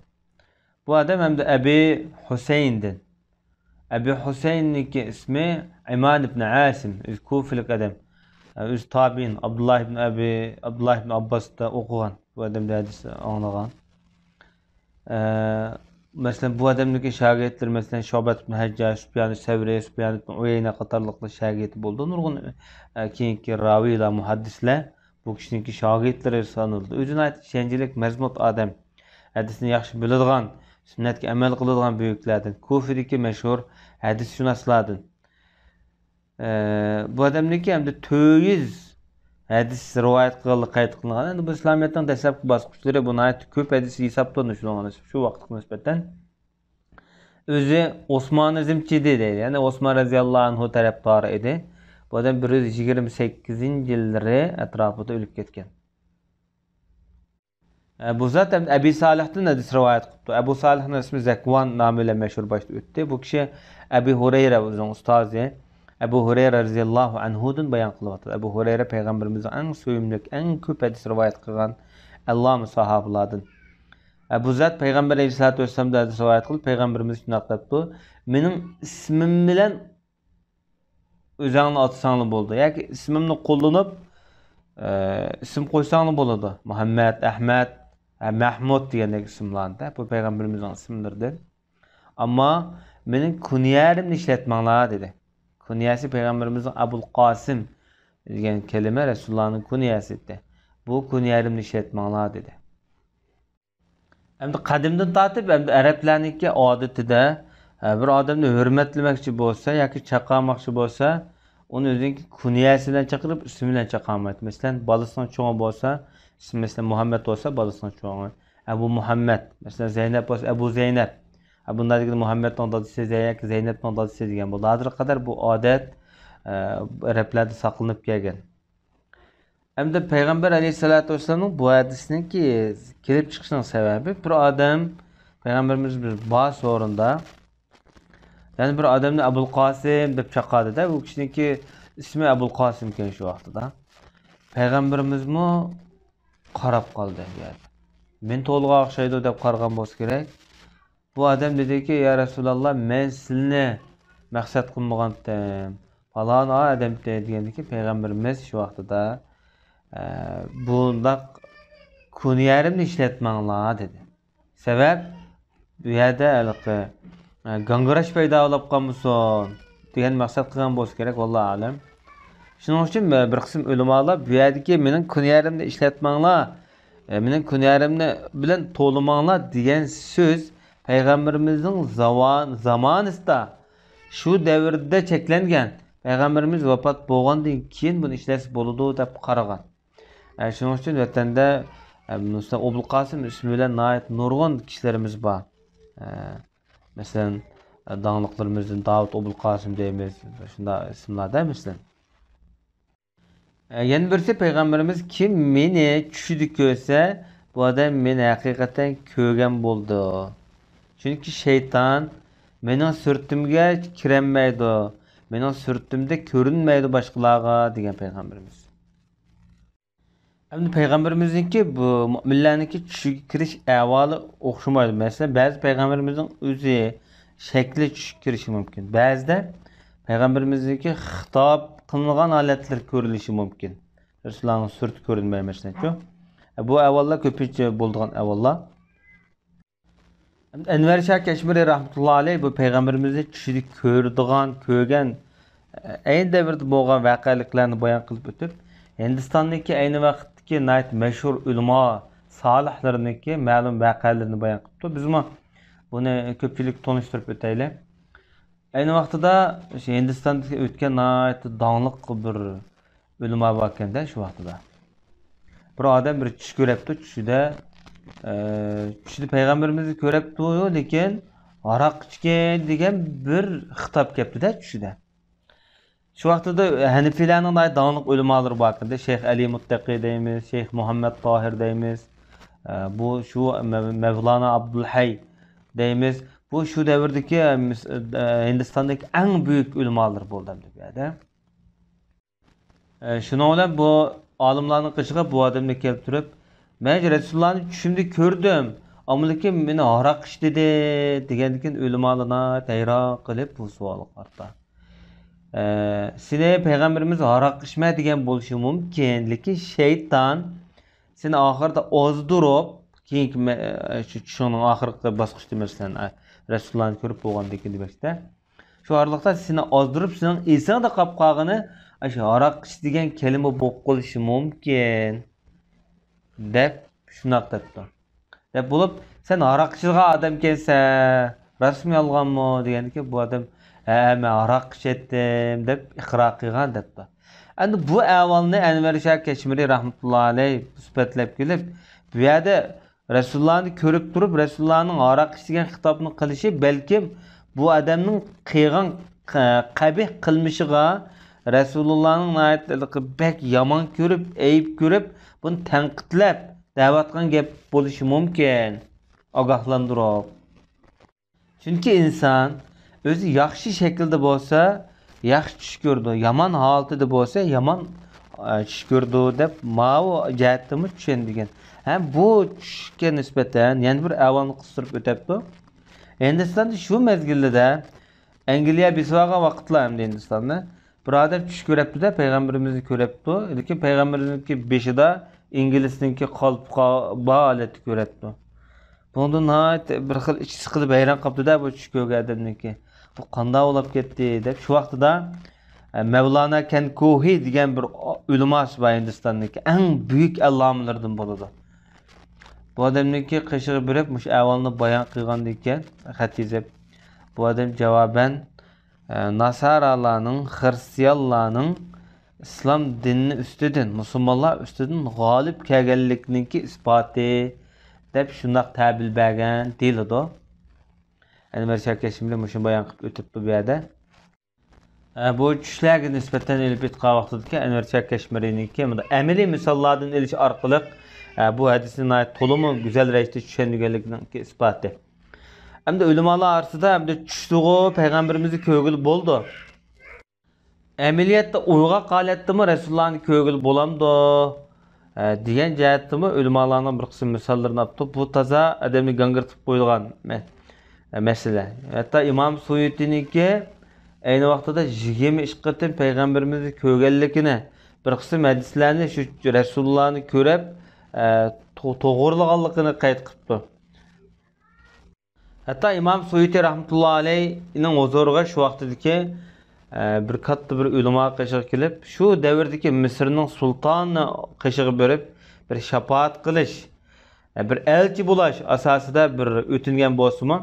بۇ ئادەم ھەمدە ئەبى ھۈسەيندىن. ئەبى ھۈسەيننىڭكى ئىسمى ئىمان ئىبنى ئاسىم، ئۆزى كۇفىلىق ئادەم. ئە، ئۆزى تابىئىن، ئابدۇللا ئىبنى ئەبى، ئابدۇللا ئىبنى ئابباستا ئوقۇغان. بۇ ئادەمدىن ھەدىس ئاڭلىغان. ئە، مەسىلەن، بۇ ئادەمنىڭكى شاگىرتلىرى، مەسىلەن، شۇبەت ئىبن ھەججاج، سۇپيان سەۋرى، سۇپيان ئىبن ئۇيەينە قاتارلىقلار شاگىرتى بولدى. نۇرغۇن، ئە، كېيىنكى راۋىيلار، مۇھەددىسلەر بۇ كىشىنىڭكى شاگىرتلىرى سانىلىدۇ. ئۆزى ناھايىتى ئىشەنچلىك، مەزمۇت ئادەم. ھەدىسنى ياخشى بىلىدىغان، سۈننەتكە ئەمەل قىلىدىغان بۈيۈكلەردىن، كۇفىدىكى مەشھۇر ھەدىسشۇناسلاردىن. ئە، بۇ ئادەمنىڭكى ئەمدى تۆت يۈز ھەدىس رىۋايەت قىلغانلىقى قەيت قىلىنغان. ئەمدى بۇ ئىسلامىيەتنىڭ دەسلەپكى باسقۇچلىرى بۇ ناھايىتى كۆپ ھەدىس ھېسابلىنىدۇ شۇنىڭغا نىسبەتەن. شۇ ۋاقىتقا نىسبەتەن ئۆزى ئوسمانىزمچى ئىدى دەيدۇ. يەنى ئوسمان رەزىياللاھۇ ئەنھۇ تەرەپدارى ئىدى. بۇ ئادەم بىر يۈز يىگىرمە سەككىزىنچى يىللىرى ئەتراپىدا ئۆلۈپ كەتكەن. ئە، بۇ زات ئەمدى ئەبى سالىھتىن ھەدىس رىۋايەت قىپتۇ. ئەبۇ سالىھنىڭ ئىسمى زەكۋان نامى بىلەن مەشھۇر باشتا ئۆتتى. بۇ كىشى ئەبى ھۇرەيرە ئۆزىنىڭ ئۇستازى. ئەبۇ ھۇرەيرە رەزىياللاھۇ ئەنھۇدىن بايان قىلىۋاتىدۇ. ئەبۇ ھۇرەيرە پەيغەمبىرىمىزنىڭ ئەڭ سۆيۈملۈك، ئەڭ كۆپ ھەدىس رىۋايەت قىلغان ئەللامە ساھابىلاردىن. ئە، بۇ زات پەيغەمبەر ئەلەيھىسسالاتۇ ۋەسسالامدىن ھەدىس رىۋايەت قىلىپ، پەيغەمبىرىمىز شۇنداق دەپتۇ، مېنىڭ ئىسمىم بىلەن ئۆزەڭنى ئاتىساڭلا بولىدۇ. ياكى ئىسمىمنى قوللىنىپ، ئە، ئىسىم قويساڭلا بولىدۇ. مۇھەممەد، ئەھمەد، ھە، مەھمۇد دېگەندەك ئىسىملارنى. بۇ پەيغەمبىرىمىزنىڭ ئىسىملىرىدىن. ئەمما مېنىڭ كۇنيەمنى ئىشلەتمەڭلار دېدى. كۇنيەسى پەيغەمبىرىمىزنىڭ ئەبۇل قاسىم دېگەن كەلىمە رەسۇلۇللانىڭ كۇنيەسى ئىدى. بۇ كۇنيەمنى ئىشلەتمەڭلار دېدى. ئەمدى قەدىمدىن تارتىپ، ئەمدى ئەرەبلەرنىڭكى ئادىتىدە، ئە، بىر ئادەمنى ھۆرمەتلىمەكچى بولسا ياكى چاقىرماقچى بولسا، ئۇنى ئۆزىنىڭكى كۇنيەسى بىلەن چاقىرىپ، ئىسمى بىلەن چاقىرمايدۇ. مەسىلەن، بالىسىنىڭ چوڭى بولسا، ئىسمى، مەسىلەن، مۇھەممەد بولسا، بالىسىنىڭ چوڭى ئەبۇ مۇھەممەد. مەسىلەن، زەينەپ بولسا، ئەبۇ زەينەپ. ئە، بۇنداق دېگەندە مۇھەممەدنىڭ دادىسى زەينەپ، زەينەپنىڭ دادىسى دېگەن بولىدۇ. ھازىرغا قەدەر بۇ ئادەت، ئە، ئەرەبلەردە ساقلىنىپ كەلگەن. ئەمدى پەيغەمبەر ئەلەيھىسسالاتۇ ۋەسسالامنىڭ بۇ ھەدىسنىڭكى كېلىپ چىقىشىنىڭ سەۋەبى، بىر ئادەم پەيغەمبىرىمىز بىر بار سورۇندا، يەنى بىر ئادەمنى ئەبۇل قاسىم دەپ چاقىردى-دە، ئۇ كىشىنىڭكى ئىسمى ئەبۇل قاسىم ئىكەن شۇ ۋاقتىدا. پەيغەمبىرىمىزمۇ قاراپ قالدى بۇ يەردە. مېنى توۋلىغان ئوخشايدۇ دەپ قارىغان بولسا كېرەك. بۇ ئادەم دېدىكى، يا رەسۇلاللا، مەن سىلىنى مەقسەت قىلمىغانتىم. پالان ئادەمتى دېگەندىكىن پەيغەمبىرىمىز شۇ ۋاقتىدا، ئە، بۇنداق كۇنيەمنى ئىشلەتمەڭلار دېدى. سەۋەب، بۇ يەردە ھېلىقى، ئە، گاڭگىراش پەيدا بولۇپ قالمىسۇن دېگەن مەقسەت قىلغان بولسا كېرەك، ۋاللاھۇ ئەلەم. شۇنىڭ ئۈچۈن بىر قىسىم ئۆلىمالار بۇ يەردىكى مېنىڭ كۇنيەمنى ئىشلەتمەڭلار، ئە، مېنىڭ كۇنيەمنى بىلەن توۋلىماڭلار دېگەن سۆز پەيغەمبىرىمىزنىڭ زاۋان-، زامانىسىدا شۇ دەۋردە چەكلەنگەن، پەيغەمبىرىمىز ۋاپات بولغاندىن كېيىن بۇنى ئىشلەتسە بولىدۇ دەپ قارىغان. ئە، شۇنىڭ ئۈچۈن ۋەتەندە، ئە، مۇستا-، ئوبۇل قاسىم ئىسمى بىلەن ناھايىتى نۇرغۇن كىشىلىرىمىز بار. ئە، مەسىلەن، ئە، داڭلىقلىرىمىزدىن داۋۇت ئوبۇل قاسىم دەيمىز، شۇنداق ئىسىملاردا مەسىلەن. ئە، يەنە بىرسى پەيغەمبىرىمىز، كىم مېنى چۈشىدە كۆرسە، بۇ ئادەم مېنى ھەقىقەتەن كۆرگەن بولىدۇ. چۈنكى شەيتان مېنىڭ سۈرىتىمگە كىرەلمەيدۇ، مېنىڭ سۈرىتىمدە كۆرۈنمەيدۇ باشقىلارغا، دېگەن پەيغەمبىرىمىز. ئەمدى پەيغەمبىرىمىزنىڭكى بۇ مۆمىنلەرنىڭكى چۈشىگە كىرىش ئەھۋالى ئوخشىمايدۇ. مەسىلەن، بەزى پەيغەمبىرىمىزنىڭ ئۆزى شەكلى چۈشكە كىرىشى مۇمكىن. بەزىدە پەيغەمبىرىمىزنىڭكى خىتاب قىلىنغان ھالەتلىرى كۆرۈلۈشى مۇمكىن. رەسۇلۇللانىڭ سۈرىتى كۆرۈنمەي، مەسىلەنچۇ. بۇ ئەھۋاللار كۆپىنچە بولىدىغان ئەھۋاللار. ئەنۋەر شاھ كەشمىرى رەھمەتۇللا ئەلەيھ بۇ پەيغەمبىرىمىزنى چۈشىدە كۆرىدىغان، كۆرگەن، ئەينى دەۋردە بولغان ۋەقەلىكلەرنى بايان قىلىپ ئۆتۈپ، ھىندىستاندىكى ئەينى ۋاقىتتىكى ناھايىتى مەشھۇر ئۆلىما سالىھلىرىنىڭكى مەلۇم ۋەقەلىرىنى بايان قىلىپتۇ. بىزمۇ بۇنى كۆپچىلىككە تونۇشتۇرۇپ ئۆتەيلى. ئەينى ۋاقتىدا شۇ ھىندىستاندا ئۆتكەن ناھايىتى داڭلىق بىر ئۆلىما باركەندە شۇ ۋاقتىدا. بىر ئادەم بىر چۈش كۆرەپتۇ، چۈشىدە، ئە، چۈشىدە پەيغەمبىرىمىزنى كۆرەپتۇ، لېكىن ھاراق ئىچكەن دېگەن بىر خىتاب كەپتۇ-دە چۈشىدە. شۇ ۋاقتىدا ھەنىفىيلەرنىڭ ناھايىتى داڭلىق ئۆلىمالىرى باركەندە، شەيخ ئەلى مۇتتەقى دەيمىز، شەيخ مۇھەممەد تاھىر دەيمىز، ئە، بۇ شۇ مەۋ-، مەۋلانا ئابدۇلھەي دەيمىز. بۇ شۇ دەۋردىكى، ئە، مىس-، ئە، ھىندىستاندىكى ئەڭ بۈيۈك ئۆلىمالىرى بولدى ئەمدى بۇ يەردە. ئە، شۇنىڭ بىلەن بۇ ئالىملارنىڭ قېشىغا بۇ ئادەمنى كەلتۈرۈپ، مەن رەسۇلۇللانى چۈشۈمدە كۆردۈم، ئەمما لېكىن مېنى ھاراق ئىچ دېدى، دېگەندىكىن ئۆلىمالار ناھايىتى ھەيران قېلىپ بۇ سوئالغا قارىتا. ئە، سېنى پەيغەمبىرىمىز ھاراق ئىچمە دېگەن بولۇشى مۇمكىن، لېكىن شەيتان سېنى ئاخىرىدا ئازدۇرۇپ، كېيىنكى مە-، ئە، شۇ چۈشۈڭنىڭ ئاخىرقى باسقۇچىدا مەسىلەن، ئە، رەسۇلۇللانى كۆرۈپ بولغاندىن كېيىن دېمەكچىدە. شۇ ئارىلىقتا سېنى ئازدۇرۇپ، سېنىڭ ئېسىڭدە قاپ قالغىنى ئاشۇ ھاراق ئىچ دېگەن كەلىمە بولۇپ قېلىشى مۇمكىن، دەپ شۇنداق دەپتۇ. دەپ بولۇپ، سەن ھاراق ئىچىدىغان ئادەمكەنسەن، راستمۇ يالغانمۇ؟ دېگەندىكىن بۇ ئادەم، ھە، مەن ھاراق ئىچەتتىم، دەپ ئىقرار قىلغان دەپتۇ. ئەمدى بۇ ئەھۋالنى ئەنۋەر شاھ كەشمىرى رەھمەتۇللا ئەلەيھ سۈپەتلەپ كېلىپ، بۇ يەردە رەسۇلۇللانى كۆرۈپ تۇرۇپ، رەسۇلۇللانىڭ ھاراق ئىچىدىگەن خىتابنى قىلىشى بەلكىم بۇ ئادەمنىڭ قىلغان قە-، قەبىھ قىلمىشىغا رەسۇلۇللانىڭ ناھايىتى بەك يامان كۆرۈپ، ئەيىب كۆرۈپ، بۇنى تەنقىدلەپ دەۋاتقان گەپ بولۇشى مۇمكىن. ئاگاھلاندۇرۇپ. چۈنكى ئىنسان ئۆزى ياخشى شەكىلدە بولسا، ياخشى چۈش كۆرىدۇ، يامان ھالىتىدە بولسا، يامان، ئە، چۈش كۆرىدۇ دەپ ماۋۇ جەھەتتىمۇ چۈشەندۈرگەن. ھەم بۇ چۈشكە نىسبەتەن يەنە بىر ئەھۋالنى قىستۇرۇپ ئۆتەپتۇ. ھىندىستاندا شۇ مەزگىلدە ئەنگلىيە بېسىۋالغان ۋاقىتلار ئەمدى ھىندىستاننى. بىر ئادەم چۈش كۆرەپتۇ-دە، پەيغەمبىرىمىزنى كۆرەپتۇ. لېكىن پەيغەمبىرىمىزنىڭكى بېشىدا ئىنگلىزنىڭكى قالپىقى بار ھالەتتە كۆرەپتۇ. بۇنىڭدىن ناھايىتى بىر خىل ئىچى سىقىلىپ ھەيران قاپتۇ-دە، بۇ چۈش كۆرگەن ئادەمنىڭكى. بۇ قانداق بولۇپ كەتتى دەپ، شۇ ۋاقتىدا، ئە، مەۋلانا كەنكوھى دېگەن بىر ئۆلىماسى بار ھىندىستاندىكى، ئەڭ بۈيۈك ئەللامىلىرىدىن بولىدۇ. بۇ ئادەمنىڭكى قېشىغا بېرىپ، مۇشۇ ئەھۋالنى بايان قىلغاندىكىن، خەت يېزىپ، بۇ ئادەم جاۋابەن، ئە، ناسارالارنىڭ، خىرىستىيانلارنىڭ ئىسلام دىنى ئۈستىدىن، مۇسۇلمانلار ئۈستىدىن غالىب كەلگەنلىكىنىڭكى ئىسپاتى، دەپ شۇنداق تەبىر بەرگەن دېيىلىدۇ. ئەنۋەر شاھ كەشمىرى مۇشۇنى بايان قىلىپ ئۆتۈپتۇ بۇ يەردە. ئە، بۇ چۈشلەرگە نىسبەتەن ئېلىپ ئېيتقان ۋاقتىدىكى ئەنۋەر شاھ كەشمىرىنىڭكى مۇنداق ئەمەلىي مىساللاردىن ئېلىش ئارقىلىق، ئە، بۇ ھەدىسنى ناھايىتى تولىمۇ گۈزەل رەۋىشتە چۈشەندۈرگەنلىكىنىڭكى ئىسپاتى. ئەمدى ئۆلىمالار ئارىسىدا ئەمدى چۈشتىغۇ پەيغەمبىرىمىزنى كۆرگىلى بولىدۇ. ئەمەلىيەتتە ئويغاق ھالەتتىمۇ رەسۇلۇللانى كۆرگىلى بولامدۇ؟ ئە، دېگەن جەھەتتىمۇ ئۆلىمالارنىڭ بىر قىسىم مىساللىرىنى ئاپتۇ. بۇ تازا ئادەمنى گاڭگىرىتىپ قويىدىغان مە-، مەسىلە. ھەتتا ئىمام سۇيۇتىنىڭكى ئەينى ۋاقتىدا يىگىرمە ئىككى قېتىم پەيغەمبىرىمىزنى كۆرگەنلىكىنى، بىر قىسىم ھەدىسلەرنى شۇ رەسۇلۇللانى كۆرۈپ، ئە، تو-، توغرىلىغانلىقىنى قەيت قىپتۇ. ھەتتا ئىمام سۇيۇتى رەھمەتۇللا ئەلەيھنىڭ ھۇزۇرىغا شۇ ۋاقتىدىكى، ئە، بىر كاتتا بىر ئۆلىما قېشىغا كېلىپ، شۇ دەۋردىكى مىسىرنىڭ سۇلتانىنى قېشىغا بېرىپ، بىر شاپائەت قىلىش، ئە، بىر ئەلچى بولاش ئاساسىدا بىر ئۆتۈنگەن بولسىمۇ،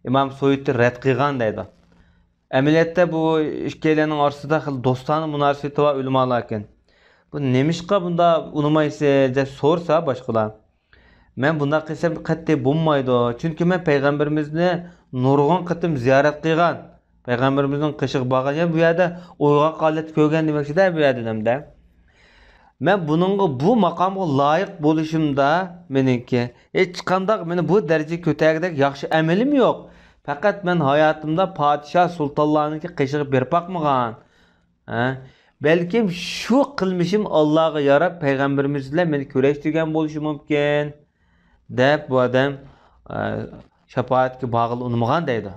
ئىمام سۇيۇتى رەت قىلغان دەيدۇ. ئەمەلىيەتتە بۇ ئىككىيلەننىڭ ئارىسىدا خېلى دوستانە مۇناسىۋىتى بار ئۆلىمالاركەن. بۇ نېمىشقا بۇنداق ئۇنىمايسىز دەپ سورىسا باشقىلار، مەن بۇنداق قىلسام قەتئىي بولمايدۇ. چۈنكى مەن پەيغەمبىرىمىزنى نۇرغۇن قېتىم زىيارەت قىلغان. پەيغەمبىرىمىزنىڭ قېشىغا بارغان. يەنى بۇ يەردە ئويغاق ھالەتتە كۆرگەن دېمەكچىدە بۇ يەردە ئەمدى. مەن بۇنىڭغا، بۇ ماقامغا لايىق بولۇشۇمدا مېنىڭكى ھېچقانداق مېنى بۇ دەرىجىگە كۆتەرگۈدەك ياخشى ئەمىلىم يوق. پەقەت مەن ھاياتىمدا پادىشاھ، سۇلتانلارنىڭكى قېشىغا بېرىپ باقمىغان. ھە؟ بەلكىم شۇ قىلمىشىم ئاللاغا ياراپ، پەيغەمبىرىمىز بىلەن مېنى كۆرۈشتۈرگەن بولۇشى مۇمكىن، دەپ بۇ ئادەم، ئە، شاپائەتكە بارغىلى ئۇنىمىغان دەيدۇ.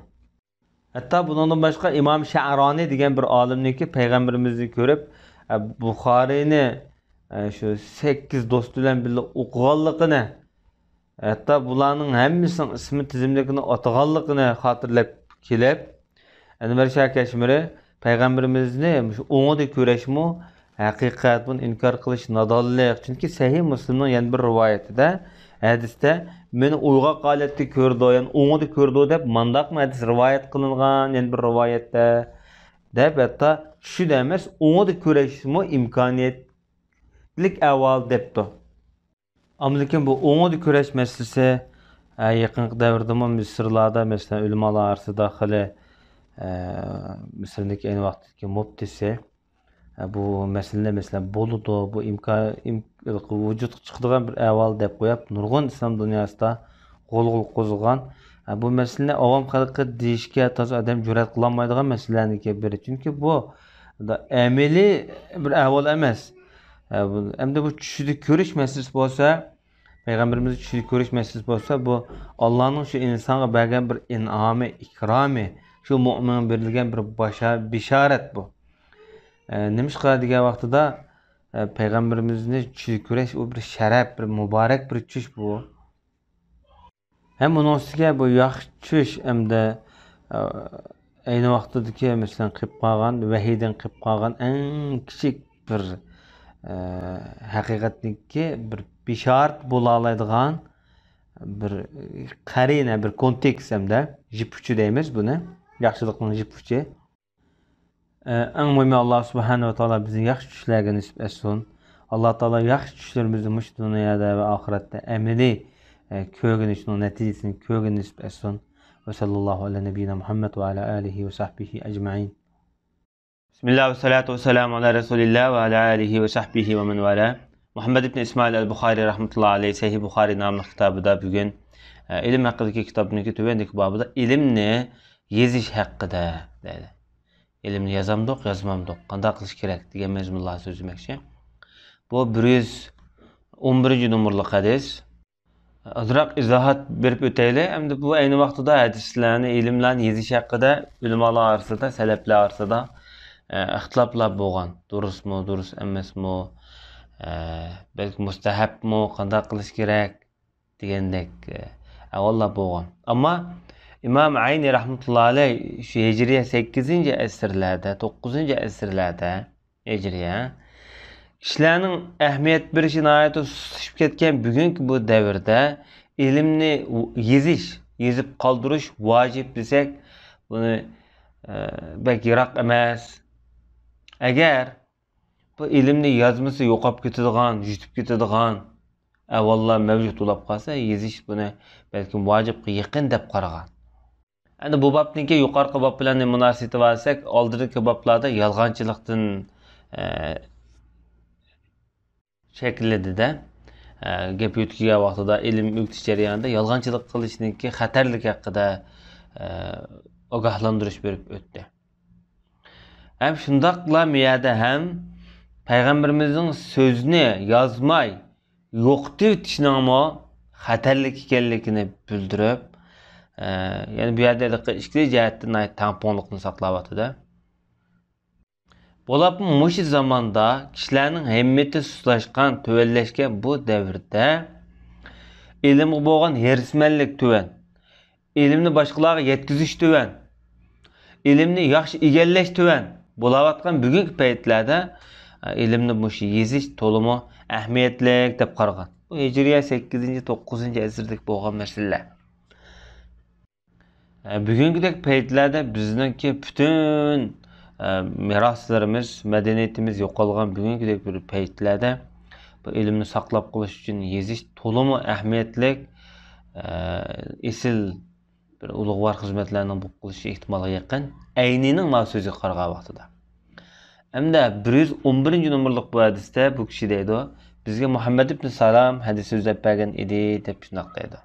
ھەتتا بۇنىڭدىن باشقا ئىمام شەئرانى دېگەن بىر ئالىمنىڭكى پەيغەمبىرىمىزنى كۆرۈپ، ئە، بۇخارىينى، ئە، شۇ سەككىز دوستى بىلەن بىللە ئوقۇغانلىقىنى، ھەتتا بۇلارنىڭ ھەممىسىنىڭ ئىسمى تىزىملىكىنى ئاتىغانلىقىنى خاتىرىلەپ كېلىپ، ئەنۋەر شاھ كەشمىرى پەيغەمبىرىمىزنى مۇشۇ ئوڭىدا كۆرۈشمۇ ھەقىقەت، بۇنى ئىنكار قىلىش نادانلىق. چۈنكى سەھىھ مۇسلىمنىڭ يەنە بىر رىۋايىتىدە، ھەدىستە، مېنى ئويغاق ھالەتتە كۆرىدۇ، يەنى ئوڭىدا كۆرىدۇ دەپ مانداقمۇ ھەدىس رىۋايەت قىلىنغان، يەنە بىر رىۋايەتتە، دەپ ھەتتا چۈشىدە ئەمەس، ئوڭىدا كۆرۈشمۇ ئىمكانىيەتلىك ئەھۋال دەپتۇ. ئەمما لېكىن بۇ ئوڭىدا كۆرۈش مەسىلىسى، ئە، يېقىنقى دەۋردىمۇ مىسىرلاردا، مەسىلەن، ئۆلىمالار ئارىسىدا خېلى، ئە، مىسىرنىڭكى ئەينى ۋاقىتتىكى مۇپتىسى، ئە، بۇ مەسىلىنى، مەسىلەن، بولىدۇ، بۇ ئىمكان، ئىم-، ۋۇجۇدقا چىقىدىغان بىر ئەھۋال دەپ قويۇپ، نۇرغۇن ئىسلام دۇنياسىدا غۇلغۇلا قوزغىغان. ئە، بۇ مەسىلىنى ئاۋام خەلقى دېيىشكە تازا ئادەم جۈرئەت قىلالمايدىغان مەسىلىلەرنىڭكى بىرى. چۈنكى بۇ ئەمەلىي بىر ئەھۋال ئەمەس. ئە، بۇ، ئەمدى بۇ چۈشىدە كۆرۈش مەسىلىسى بولسا، پەيغەمبىرىمىزنى چۈشىدە كۆرۈش مەسىلىسى بولسا، بۇ ئاللانىڭ شۇ ئىنسانغا بەرگەن بىر ئىنئامى، ئىكرامى، شۇ مۆمىنگە بېرىلگەن بىر باشا-، بىشارەت بۇ. ئە، نېمىشقا دېگەن ۋاقتىدا، ئە، پەيغەمبىرىمىزنى چۈشىدە كۆرۈش، ئۇ بىر شەرەپ، بىر مۇبارەك بىر چۈش بۇ. ھەم ئۇنىڭ ئۈستىگە بۇ ياخشى چۈش ئەمدى، ئە، ئەينى ۋاقتىدىكى، مەسىلەن، قېلىپ قالغان، ۋەھىيدىن قېلىپ قالغان ئەڭ كىچىك بىر، ئە، ھەقىقەتنىڭكى بىر بېشارەت بولالايدىغان بىر قەرىنە، بىر كونتېكست ھەمدە يىپ ئۇچى دەيمىز بۇنى، ياخشىلىقنىڭ يىپ ئۇچى. ئەڭ مۇھىمى، ئاللا سۇبھانەھۇ ۋە تائالا بىزنى ياخشى چۈشلەرگە نېسىپ ئەتسۇن. ئاللا تائالا ياخشى چۈشلىرىمىزنى مۇشۇ دۇنيادا ۋە ئاخىرەتتە ئەمەلىي، ئە، كۆرگىنى، شۇنىڭ نەتىجىسىنى كۆرگىنى نېسىپ ئەتسۇن. ۋە سەللەللاھۇ ئەلا نەبىييىنا مۇھەممەد ۋە ئەلا ئالىھى ۋە سەھبىھى ئەجمەئىن. بىسمىللا ۋە سالاتۇ ۋە سالامۇ ئەلا رەسۇلىللا ۋە ئەلا ئالىھى ۋە سەھبىھى ۋە مەن ۋالا. مۇھەممەد ئىبن ئىسمائىل ئەل بۇخارى رەھمەتۇللا ئەلەيھ سەھىھ بۇخارى ناملىق كىتابىدا بۈگۈن، ئە، ئىلىم ھەققىدىكى كىتابنىڭكى تۆۋەندىكى بابىدا ئىلىمنى يېزىش ھەققىدە دەيدۇ. ئىلىمنى يازامدۇق، يازمامدۇق، قانداق قىلىش كېرەك دېگەن مەزمۇنلارنى سۆزلىمەكچى. بۇ بىر يۈز ئون بىرىنچى نومۇرلۇق ھەدىس. ئازراق ئىزاھات بېرىپ ئۆتەيلى. ئەمدى بۇ ئەينى ۋاقتىدا ھەدىسلەرنى، ئىلىملەرنى يېزىش ھەققىدە ئۆلىمالار ئارىسىدا، سەلەپلەر ئارىسىدا، ئە، ئىختىلاپلار بولغان. دۇرۇسمۇ، دۇرۇس ئەمەسمۇ، ئە، بەلكى مۇستەھەبمۇ، قانداق قىلىش كېرەك دېگەندەك، ئە، ئەھۋاللار بولغان. ئەمما ئىمام ئەينى رەھمەتۇللا ئەلەيھ شۇ ھىجرىيە سەككىزىنچى ئەسىرلەردە، توققۇزىنچى ئەسىرلەردە، ھىجرىيە. كىشىلەرنىڭ ئەھمىيەت بېرىشى ناھايىتى سۇسلىشىپ كەتكەن بۈگۈنكى بۇ دەۋردە ئىلىمنى يېزىش، يېزىپ قالدۇرۇش ۋاجىپ دېسەك، بۇنى، ئە، بەك يىراق ئەمەس. ئەگەر بۇ ئىلىمنى يازمىسا يوقاپ كېتىدىغان، يىتىپ كېتىدىغان ئەھۋاللار مەۋجۇت بولۇپ قالسا، يېزىش بۇنى بەلكىم ۋاجىپقا يېقىن دەپ قارىغان. ئەمدى بۇ بابنىڭكى يۇقىرىقى باب بىلەن مۇناسىۋىتى بار دېسەك، ئالدىنقى بابلاردا يالغانچىلىقتىن، ئە، شەكىللىدى-دە. ئە، گەپ يۆتكىگەن ۋاقتىدا ئىلىم ئۆگىتىش جەريانىدا يالغانچىلىق قىلىشنىڭكى خەتەرلىكى ھەققىدە، ئە، ئاگاھلاندۇرۇش بېرىپ ئۆتتى. ھەم شۇنداقلا مۇ يەردە ھەم پەيغەمبىرىمىزنىڭ سۆزنى يازماي يوقىتىۋېتىشنىڭمۇ خەتەرلىك ئىكەنلىكىنى بىلدۈرۈپ، ئە، يەنى بۇ يەردە ھېلىقى ئىككىلا جەھەتتىن ناھايىتى تەڭپۇڭلۇقنى ساقلاۋاتىدۇ. بولۇپمۇ مۇشۇ زاماندا كىشىلەرنىڭ ھىممىتى سۇسلاشقان، تۆۋەنلەشكەن بۇ دەۋردە ئىلىمغا بولغان ھېرىسمەنلىك تۆۋەن، ئىلىمنى باشقىلارغا يەتكۈزۈش تۆۋەن، ئىلىمنى ياخشى ئىگىلەش تۆۋەن بولاۋاتقان بۈگۈنكى پەيتلەردە، ئە، ئىلىمنى مۇشۇ يېزىش تولىمۇ ئەھمىيەتلىك دەپ قارىغان. بۇ ھىجرىيە سەككىزىنچى، توققۇزىنچى ئەسىردىكى بولغان مەسىلىلەر. ئە، بۈگۈنكىدەك پەيتلەردە بىزنىڭكى پۈتۈن، ئە، مىراسلىرىمىز، مەدەنىيىتىمىز يوقالغان بۈگۈنكىدەك بىر پەيتلەردە بۇ ئىلىمنى ساقلاپ قېلىش ئۈچۈن يېزىش تولىمۇ ئەھمىيەتلىك، ئە، ئېسىل بىر ئۇلۇغۋار خىزمەتلەرنىڭ بولۇپ قېلىشى ئېھتىمالغا يېقىن. ئەينىنىڭ ماۋۇ سۆزىگە قارىغان ۋاقتىدا. ئەمدى بىر يۈز ئون بىرىنچى نومۇرلۇق بۇ ھەدىستە بۇ كىشى دەيدۇ، بىزگە مۇھەممەد ئىبن سالام ھەدىس سۆزلەپ بەرگەن ئىدى، دەپ شۇنداق دەيدۇ.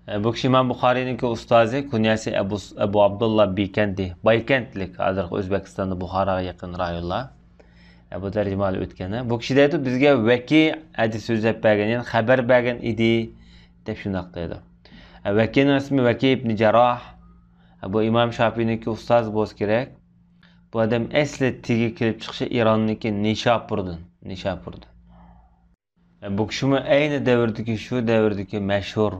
ئە، بۇ كىشى ئىمام بۇخارىينىڭكى ئۇستازى، كۇنيەسى ئەبۇ، ئەبۇ ئابدۇللا بىكەندى، بايكەنتلىك، ھازىرقى ئۆزبېكىستاندا بۇخاراغا يېقىن رايونلار. ئە، بۇ تەرجىمىھالى ئۆتكەن. بۇ كىشى دەيدۇ، بىزگە ۋەكى ھەدىس سۆزلەپ بەرگەن، يەنى خەۋەر بەرگەن ئىدى، دەپ شۇنداق دەيدۇ. ئە، ۋەكىنىڭ ئىسمى ۋەكى ئىبنى جەرراھ. ئە، بۇ ئىمام شاپىينىڭكى ئۇستازى بولسا كېرەك. بۇ ئادەم ئەسلى تېگى كېلىپ چىقىشى ئىراننىڭكى نىشاپۇردىن، نىشاپۇردىن. بۇ كىشىمۇ ئەينى دەۋردىكى، شۇ دەۋردىكى مەشھۇر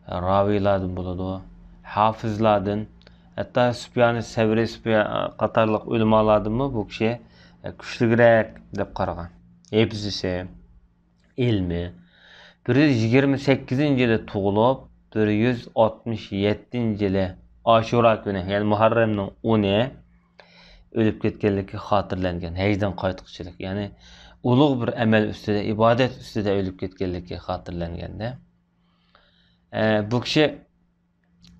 راۋىيلاردىن بولىدۇ، ھافىزلاردىن، ھەتتا سۇپيانى سەۋرى، سۇپيا-، قاتارلىق ئۆلىمالاردىنمۇ بۇ كىشى كۈچلۈكرەك دەپ قارىغان. ھېفزىسى، ئىلمى. بىر يۈز يىگىرمە سەككىزىنچى يىلى تۇغۇلۇپ، بىر يۈز ئاتمىش يەتتىنچى يىلى ئاشۇرا كۈنى، يەنى مۇھەررەمنىڭ ئونى، ئۆلۈپ كەتكەنلىكى خاتىرىلەنگەن، ھەجدىن قايتقۇچىلىك، يەنى ئۇلۇغ بىر ئەمەل ئۈستىدە، ئىبادەت ئۈستىدە ئۆلۈپ كەتكەنلىكى خاتىرىلەنگەندە، ئە، بۇ كىشى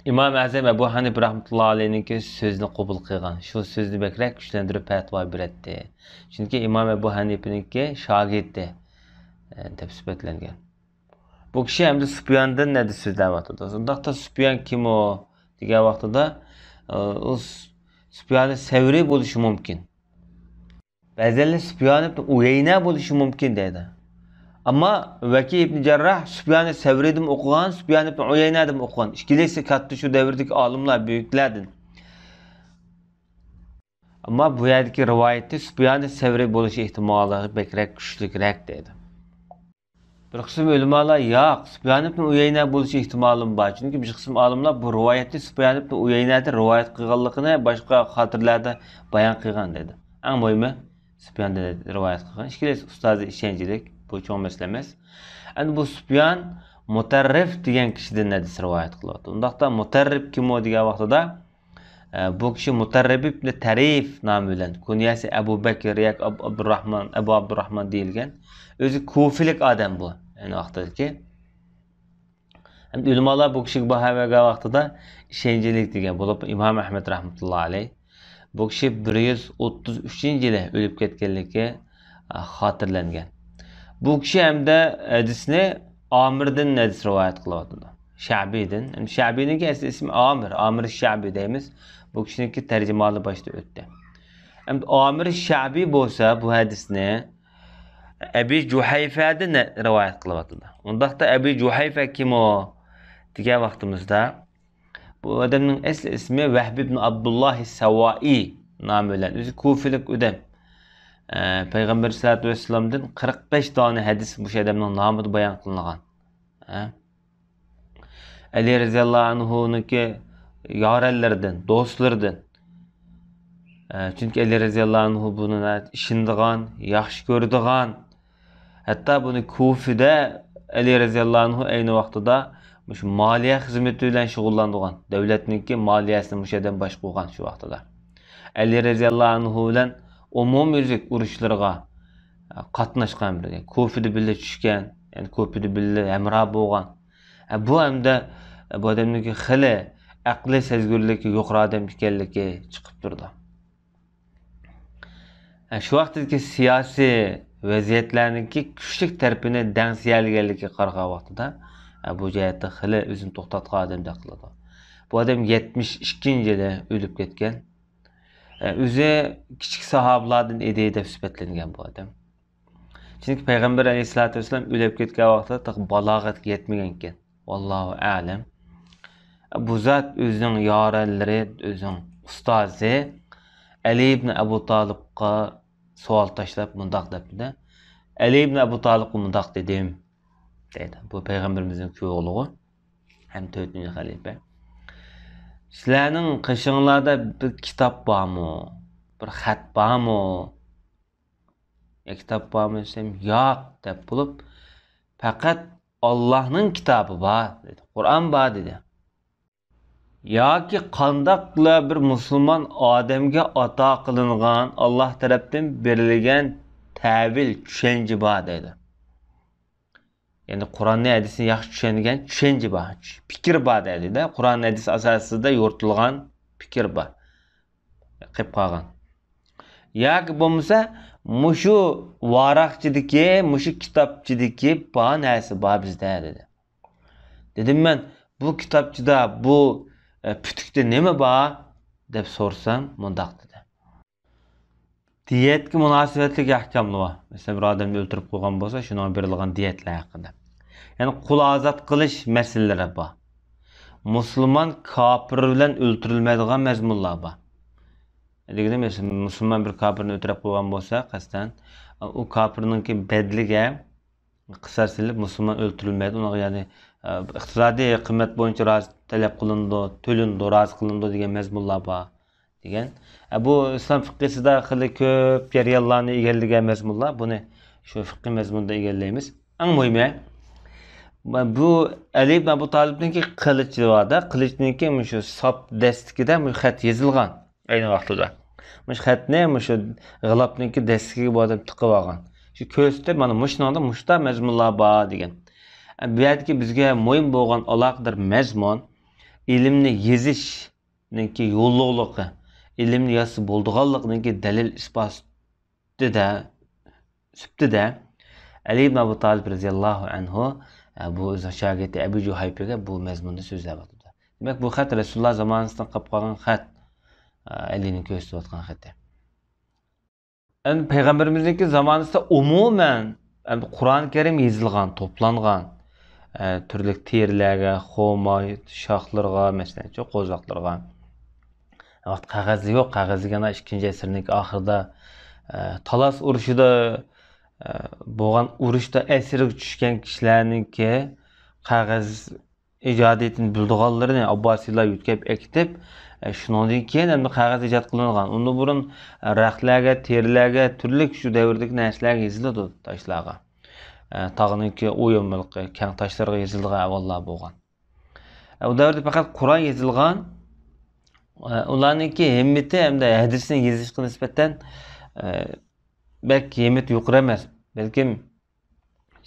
ئىمام ئەزەم ئەبۇ ھەنىپە رەھمەتۇللا ئەلەيھنىڭكى سۆزىنى قوبۇل قىلغان، شۇ سۆزنى بەكرەك كۈچلەندۈرۈپ پەتىۋا بېرەتتى. چۈنكى ئىمام ئەبۇ ھەنىپىنىڭكى شاگىرتى، ئە، دەپ سۈپەتلەنگەن. بۇ كىشى ئەمدى سۇپياندىن ھەدىس سۆزلەۋاتىدۇ. ئۇنداقتا سۇپيان كىم ئۇ دېگەن ۋاقتىدا، ئۇ سۇپيانى سەۋرى بولۇشى مۇمكىن. بەزىلەر سۇپيان ئىبن ئۇيەينە بولۇشى مۇمكىن دەيدۇ. ئەمما ۋەكى ئىبن جەرراھ سۇپيانى سەۋرىدىمۇ ئوقۇغان، سۇپيان ئىبن ئۇيەينەدىمۇ ئوقۇغان. ئىككىلىسى كاتتا شۇ دەۋردىكى ئالىملار، بۈيۈكلەردىن. ئەمما بۇ يەردىكى رىۋايەتتە سۇپيانى سەۋرى بولۇشى ئېھتىمالى بەكرەك كۈچلۈكرەك دەيدۇ. بىر قىسىم ئۆلىمالار، ياق، سۇپيان ئىبن ئۇيەينە بولۇشى ئېھتىمالىمۇ بار. چۈنكى بىر قىسىم ئالىملار بۇ رىۋايەتنى سۇپيان ئىبن ئۇيەينەدىن رىۋايەت قىلغانلىقىنى باشقا خاتىرىلەردە بايان قىلغان دەيدۇ. ئەڭ مۇھىمى، سۇپياندىن رىۋايەت قىلغان. ئىككىلىسى ئۇستازى ئىشەنچلىك، بۇ چوڭ مەسىلە ئەمەس. ئەمدى بۇ سۇپيان مۇتەررىف دېگەن كىشىدىن ھەدىس رىۋايەت قىلىۋاتىدۇ. ئۇنداقتا مۇتەررىپ كىم ئۇ دېگەن ۋاقتىدا، ئە، بۇ كىشى مۇتەررىب ئىبنى تەرىف نامى بىلەن، كۇنيەسى ئەبۇ بەكر ياكى ئاب-، ئابدۇراخمان، ئەبۇ ئابدۇراخمان دېيىلگەن. ئۆزى كۇفىلىك ئادەم بۇ، ئەينى ۋاقىتتىكى. ھەم ئۆلىمالار بۇ كىشىگە باھا بەرگەن ۋاقتىدا ئىشەنچلىك دېگەن بولۇپ، ئىمام ئەھمەد رەھمەتۇللا ئەلەيھ بۇ كىشى بىر يۈز ئوتتۇز ئۈچىنچى يىلى ئۆلۈپ كەتكەنلىكى، ئە، خاتىرىلەنگەن. بۇ كىشى ھەمدە ھەدىسنى ئامىردىن ھەدىس رىۋايەت قىلىۋاتىدۇ. شەبىدىن. ھەم شەبىنىڭكى ئەسلى ئىسمى ئامىر. ئامىر شەبى دەيمىز. بۇ كىشىنىڭكى تەرجىمىھالى باشتا ئۆتتى. ھەم ئامىر شەبى بولسا بۇ ھەدىسنى ئەبى جۇھەيفەدىن رىۋايەت قىلىۋاتىدۇ. ئۇنداقتا ئەبى جۇھەيفە كىم ئۇ دېگەن ۋاقتىمىزدا، بۇ ئادەمنىڭ ئەسلى ئىسمى ۋەھب ئىبن ئابدۇللاھ سەۋائى نامى بىلەن، ئۆزى كۇفىلىك ئادەم. ئە، پەيغەمبەر سەللەللاھۇ ئەلەيھى ۋەسەللەمدىن قىرىق بەش دانە ھەدىس مۇشۇ ئادەمنىڭ نامىدا بايان قىلىنغان. ھە؟ ئەلى رەزىياللاھۇ ئەنھۇنىڭكى يارەنلىرىدىن، دوستلىرىدىن. ئە، چۈنكى ئەلى رەزىياللاھۇ ئەنھۇ بۇنى ئىشىنىدىغان، ياخشى كۆرىدىغان، ھەتتا بۇنى كۇفىدە ئەلى رەزىياللاھۇ ئەنھۇ ئەينى ۋاقتىدا مۇشۇ مالىيە خىزمىتى بىلەن شۇغۇللانىدىغان، دەۋلەتنىڭكى مالىيەسىنى مۇشۇ ئادەم باشقۇرغان شۇ ۋاقتىدا. ئەلى رەزىياللاھۇ ئەنھۇ بىلەن ئومۇميۈزلۈك ئۇرۇشلىرىغا، ئە، قاتناشقان بىر، كۇفىدا بىللە چۈشكەن، يەنى كۇفىدا بىللە ھەمراھ بولغان. ئە، بۇ ھەمدە، ئە، بۇ ئادەمنىڭكى خېلى ئەقلىي سەزگۈرلۈكى يۇقىرى ئادەم ئىكەنلىكى چىقىپ تۇرىدۇ. ئە، شۇ ۋاقىتتىكى سىياسىي ۋەزىيەتلەرنىڭكى كۈچلۈك تەرىپىنى دەڭسىيەلىگەنلىكىگە قارىغان ۋاقتىدا، ئە، بۇ جەھەتتە خېلى ئۆزىنى توختاتقان ئادەمدەك قىلىدۇ. بۇ ئادەم يەتمىش ئىككىنچى يىلى ئۆلۈپ كەتكەن. ئە، ئۆزى كىچىك ساھابىلاردىن ئىدى دەپ سۈپەتلەنگەن بۇ ئادەم. چۈنكى پەيغەمبەر ئەلەيھىسسالاتۇ ۋەسسالام ئۆلۈپ كەتكەن ۋاقتىدا تېخى بالاغەتكە يەتمىگەنىكەن. ۋاللاھۇ ئەلەم. بۇ زات ئۆزىنىڭ يارەنلىرى، ئۆزىنىڭ ئۇستازى ئەلى ئىبن ئەبۇ تالىپقا سوئال تاشلاپ مۇنداق دەپتۇ-دە، ئەلى ئىبن ئەبۇ تالىپقا مۇنداق دېدىم، دەيدۇ. بۇ پەيغەمبىرىمىزنىڭ كۈيئوغلىغۇ ھەم تۆتىنچى خەلىپە. سىلەرنىڭ قېشىڭلاردا بىر كىتاب بارمۇ؟ بىر خەت بارمۇ؟ يا كىتاب بارمۇ دېسەم، ياق دەپ بولۇپ، پەقەت ئاللاھنىڭ كىتابى بار دېدى، قۇرئان بار دېدى. ياكى قانداقلا بىر مۇسۇلمان ئادەمگە ئاتا قىلىنغان ئاللاھ تەرەپتىن بېرىلگەن تەۋىل، چۈشەنچە بار دەيدۇ. يەنى قۇرئاننى، ھەدىسنى ياخشى چۈشەنگەن چۈشەنچە بار، پىكىر بار دەيدۇ-دە. قۇرئان، ھەدىس ئاساسىدا يورۇتۇلغان پىكىر بار. قېلىپ قالغان. ياكى بولمىسا مۇشۇ ۋاراقچىدىكى، مۇشۇ كىتابچىدىكى بار نەرسە بار بىزدە دېدى. دېدىم مەن، بۇ كىتابچىدا، بۇ، ئە، پۈتۈكتە نېمە بار؟ دەپ سورىسام، مۇنداق دېدى. دىيەتكە مۇناسىۋەتلىك ئەھكاملار بار. مەسىلەن، بىر ئادەمنى ئۆلتۈرۈپ قويغان بولسا، شۇنىڭغا بېرىلىدىغان دىيەتلەر ھەققىدە. يەنى قۇل ئازاد قىلىش مەسىلىلىرى بار. مۇسۇلمان كاپىر بىلەن ئۆلتۈرۈلمەيدىغان مەزمۇنلار بار. دېگىنىم، مەسىلەن، مۇسۇلمان بىر كاپىرنى ئۆلتۈرۈپ قويغان بولسا، قەستەن، ئۇ كاپىرنىڭكى بەدىلىگە قىساس سېلىپ، مۇسۇلمان ئۆلتۈرۈلمەيدۇ. ئۇنىڭغا، يەنى، ئە، ئىقتىسادىي قىممەت بويىچە رازى تەلەپ قىلىنىدۇ، تۆلىنىدۇ، رازى قىلىنىدۇ دېگەن مەزمۇنلار بار دېگەن. ئە، بۇ ئىسلام فىقھىسىدا خېلى كۆپ جەريانلارنى ئىگىلىگەن مەزمۇنلار. بۇنى شۇ فىقھىي مەزمۇندا ئىگىلەيمىز. ئەڭ مۇھىمى، بۇ ئەلى ئىبن ئەبۇ تالىپنىڭكى قىلىچى بار-دە، قىلىچنىڭكى مۇشۇ ساپ دەستىكىدە مۇشۇ خەت يېزىلغان. ئەينى ۋاقتىدا مۇشۇ خەتنى مۇشۇ غىلافنىڭكى دەستىكىگە بۇ ئادەم تىقىپ ئالغان. شۇ كۆرسىتىپ، مانا مۇشۇنىڭدا مۇشۇنداق مەزمۇنلار بار دېگەن. بۇ يەردىكى بىزگە مۇھىم بولغان ئالاقىدار مەزمۇن، ئىلىمنى يېزىشنىڭكى يوللۇقلۇقى، ئىلىمنى يازسا بولىدىغانلىقىنىڭكى دەلىل ئىسپاتىدا، سۈپىتىدە ئەلى ئىبن ئەبۇ تالىپ رەزىياللاھۇ ئەنھۇ، ئە، بۇ ئۆزىنىڭ شاگىرتى ئەبۇ جۇھەيپىگە بۇ مەزمۇندا سۆزلەۋاتىدۇ. دېمەك، بۇ خەت رەسۇلۇللا زامانىسىدىن قېلىپ قالغان خەت، ئە، ئەلىنىڭ كۆرسىتىۋاتقان خېتى. ئەمدى پەيغەمبىرىمىزنىڭكى زامانىسىدا ئومۇمەن، ئەمدى قۇرئان كەرىم يېزىلغان، توپلانغان، ئە، تۈرلۈك تېرىلەرگە، خۇماي شاخلىرىغا، مەسىلەن، شۇ قوزاقلىرىغا. ۋاقىت قەغەزدە يوق، قەغەزدىكى ئەنە ئىككىنچى ئەسىرنىڭكى ئاخىرىدا، ئە، تالاس ئۇرۇشىدا، ئە، بولغان ئۇرۇشتا ئەسىرگە چۈشكەن كىشىلەرنىڭكى قەغەز ئىجادىيىتىنى بىلىدىغانلىرىنى ئابباسىيلار يۆتكەپ ئەكېتىپ، ئە، شۇنىڭدىن كېيىن ئەمدى قەغەز ئىجاد قىلىنغان. ئۇندىن بۇرۇن، ئە، رەختلەرگە، تېرىلەرگە، تۈرلۈك شۇ دەۋردىكى نەرسىلەرگە يېزىلىدۇ، تاشلارغا. ئە، تاغنىڭكى ئويمىلىقى، كەڭ تاشلىرىغا يېزىلىدىغان ئەھۋاللار بولغان. ئە، ئۇ دەۋردە پەقەت قۇرئان يېزىلغان. ئۇلارنىڭكى ھىممىتى ھەمدە ھەدىسنى يېزىشقا نىسبەتەن، ئە، بەك ھىممىتى يۇقىرى ئەمەس، بەلكىم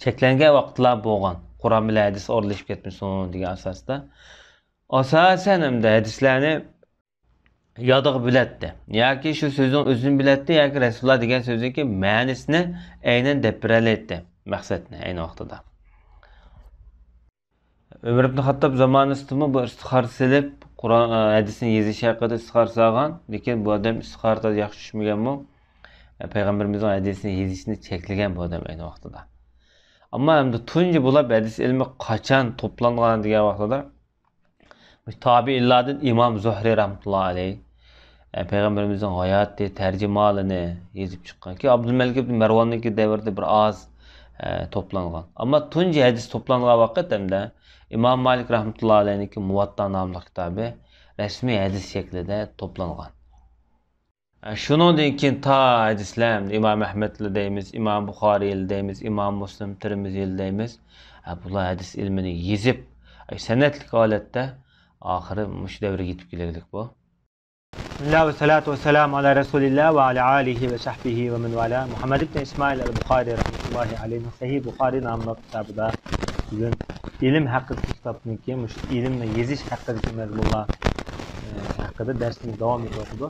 چەكلەنگەن ۋاقىتلار بولغان، قۇرئان بىلەن ھەدىس ئارىلىشىپ كەتمىسۇن دېگەن ئاساستا، ئاساسەن ھەمدە ھەدىسلەرنى يادىغا بىلەتتى. ياكى شۇ سۆزنىڭ ئۆزىنى بىلەتتى، ياكى رەسۇلۇللا دېگەن سۆزنىڭكى مەنىسىنى ئەينەن دەپ بېرەلەيتتى، مەقسەتنى ئەينى ۋاقتىدا. ئۆمەر ئىبن خاتتاب زامانىسىدىمۇ بۇ ئىستىخارە سېلىپ، قۇرئان، ھەدىسنى يېزىش ھەققىدە ئىستىخارە سالغان، لېكىن بۇ ئادەم ئىستىخارىدا ياخشى چۈشمىگەنمۇ، پەيغەمبىرىمىزنىڭ ھەدىسىنى يېزىشنى چەكلىگەن بۇ ئادەم ئەينى ۋاقتىدا. ئەمما ئەمدى تۇنجى بولۇپ ھەدىس ئىلمى قاچان توپلانغان دېگەن ۋاقتىدا، تابىئىنلاردىن ئىمام زۇھرى رەھمەتۇللا ئەلەيھ، ئە، پەيغەمبىرىمىزنىڭ ھاياتى، تەرجىمىھالىنى يېزىپ چىققان. كېيىن ئابدۇلمەلىك ئىبن مەرۋاننىڭكى دەۋرىدە بىر ئاز، ئە، توپلانغان. ئەمما تۇنجى ھەدىس توپلانغان ۋاقىت ھەمدە ئىمام مالىك رەھمەتۇللا ئەلەيھنىڭكى مۇۋەتتا ناملىق كىتابى رەسمىي ھەدىس شەكلىدە توپلانغان. شۇنىڭدىن كېيىن تا ھەدىسلەر، ئىمام ئەھمەدلا دەيمىز، ئىمام بۇخارىيلا دەيمىز، ئىمام مۇسلىم، تىرمىزىيلا دەيمىز. بۇلار ھەدىس ئىلمىنى يېزىپ، سەنەدلىك ھالەتتە ئاخىرى مۇشۇ دەۋرگە يېتىپ كېلىگلىك بۇ. بىسمىللا ۋەسسالاتۇ ۋەسسالامۇ ئالا رەسۇلىللا ۋە ئالا ئالىھى ۋە سەھبىھى ۋە مەن ۋالا. مۇھەممەد ئىبن ئىسمائىل ئەل بۇخارى رەھمەتۇللاھى ئەلەيھنىڭ سەھىھ بۇخارى ناملىق كىتابىدا بۈگۈن ئىلىم ھەققىدىكى كىتابتىن كېيىن مۇشۇ ئىلىمنى يېزىش ھەققىدىكى مەزمۇنلار، ئە، ھەققىدە دەرسنى داۋام ئېتىۋاتىدۇ.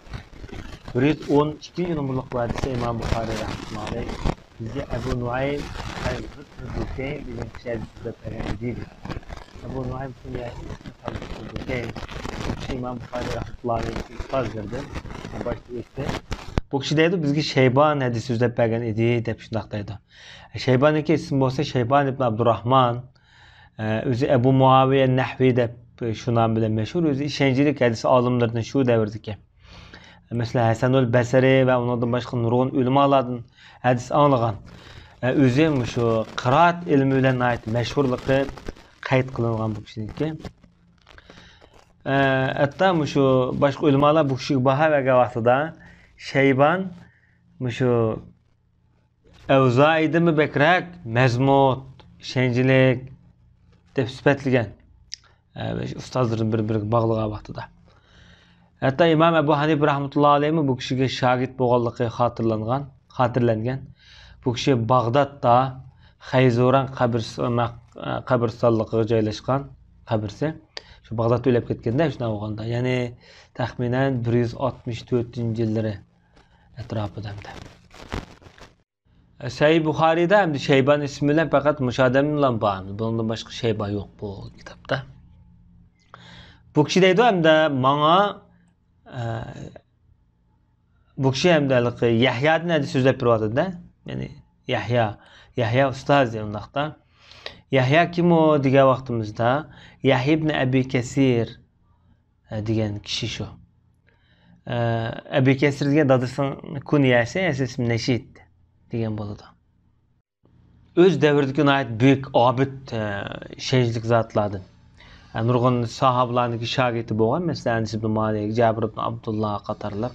بىر يۈز ئون ئىككىنچى نومۇرلۇق ھەدىسى ئىمام بۇخارى رەھمەتۇللاھى ئەلەيھ بىزگە ئەبۇ نۇئەيم ئەل-ھۇسن بۇكەي دېگەن كىشى ھەدىس سۆزلەپ بەرگەن ئىدى. ئەبۇ نۇئەيم كۇنيەسى ئىسمى خالىد بۇكەي. بۇ كىشى ئىمام بۇخارى رەھمەتۇللاھى ئەلەيھ ئۇستازلىرىدىن باشتا ئۆتتى. بۇ كىشى دەيدۇ، بىزگە شەيبان ھەدىس سۆزلەپ بەرگەن ئىدى، دەپ شۇنداق دەيدۇ. شەيباننىڭكى ئىسمى بولسا شەيبان ئىبن ئابدۇراھمان. ئە، ئۆزى ئەبۇ مۇئاۋىيە نەھۋى دەپ شۇ نام بىلەن مەشھۇر. ئۆزى ئىشەنچلىك ھەدىس ئالىملىرىدىن شۇ دەۋردىكى. مەسىلەن، ھەسەنۇل بەسرى ۋە ئۇنىڭدىن باشقا نۇرغۇن ئۆلىمالاردىن ھەدىس ئاڭلىغان. ئە، ئۆزى مۇشۇ قىرائەت ئىلمى بىلەن ناھايىتى مەشھۇرلۇقى قەيت قىلىنغان بۇ كىشىنىڭكى. ئە، ھەتتا مۇشۇ باشقا ئۆلىمالار بۇ كىشىگە باھا بەرگەن ۋاقتىدا شەيبان مۇشۇ ئەۋزائىدىنمۇ بەكرەك مەزمۇت، ئىشەنچلىك دەپ سۈپەتلىگەن. ئە، ئۇستازلىرىنى بىر-بىرىگە باغلىغان ۋاقتىدا. ھەتتا ئىمام ئەبۇ ھەنىپە رەھمەتۇللا ئەلەيھمۇ بۇ كىشىگە شاگىرت بولغانلىقى خاتىرىلانغان، خاتىرىلەنگەن. بۇ كىشى باغدادتا خەيزۇران قەبرىس-، مە-، قەبرىستانلىقىغا جايلاشقان قەبرىسى. شۇ باغدادتا ئۆلۈپ كەتكەندە، شۇنداق بولغاندا. يەنى تەخمىنەن بىر يۈز ئاتمىش تۆتىنچى يىللىرى ئەتراپىدا ئەمدى. سەھىھ بۇخارىيدا ئەمدى شەيبان ئىسمى بىلەن پەقەت مۇشۇ ئادەملا بار. بۇنىڭدىن باشقا شەيبان يوق بۇ كىتابتا. بۇ كىشى دەيدۇ، ئەمدى ماڭا، ئە، بۇ كىشى ئەمدى ھېلىقى يەھيادىن ھەدىس سۆزلەپ بېرىۋاتىدۇ-دە. يەنى يەھيا، يەھيا ئۇستاز دېگەن ئۇنداقتا. يەھيا كىم ئۇ دېگەن ۋاقتىمىزدا، يەھيا ئىبن ئەبى كەسىر، ئە، دېگەن كىشى شۇ. ئە، ئەبى كەسىر دېگەن دادىسىنىڭ كۇنيەسى، ئەسلى ئىسمى نەشىد دېگەن بولىدۇ. ئۆز دەۋرىدىكى ناھايىتى بۈيۈك، ئابىد، ئە، ئىشەنچلىك زاتلاردىن. ئە، نۇرغۇن ساھابىلارنىڭكى شاگىرتى بولغان، مەسىلەن، ئەنەس ئىبن مالىك، جابىر ئىبن ئابدۇللا قاتارلىق.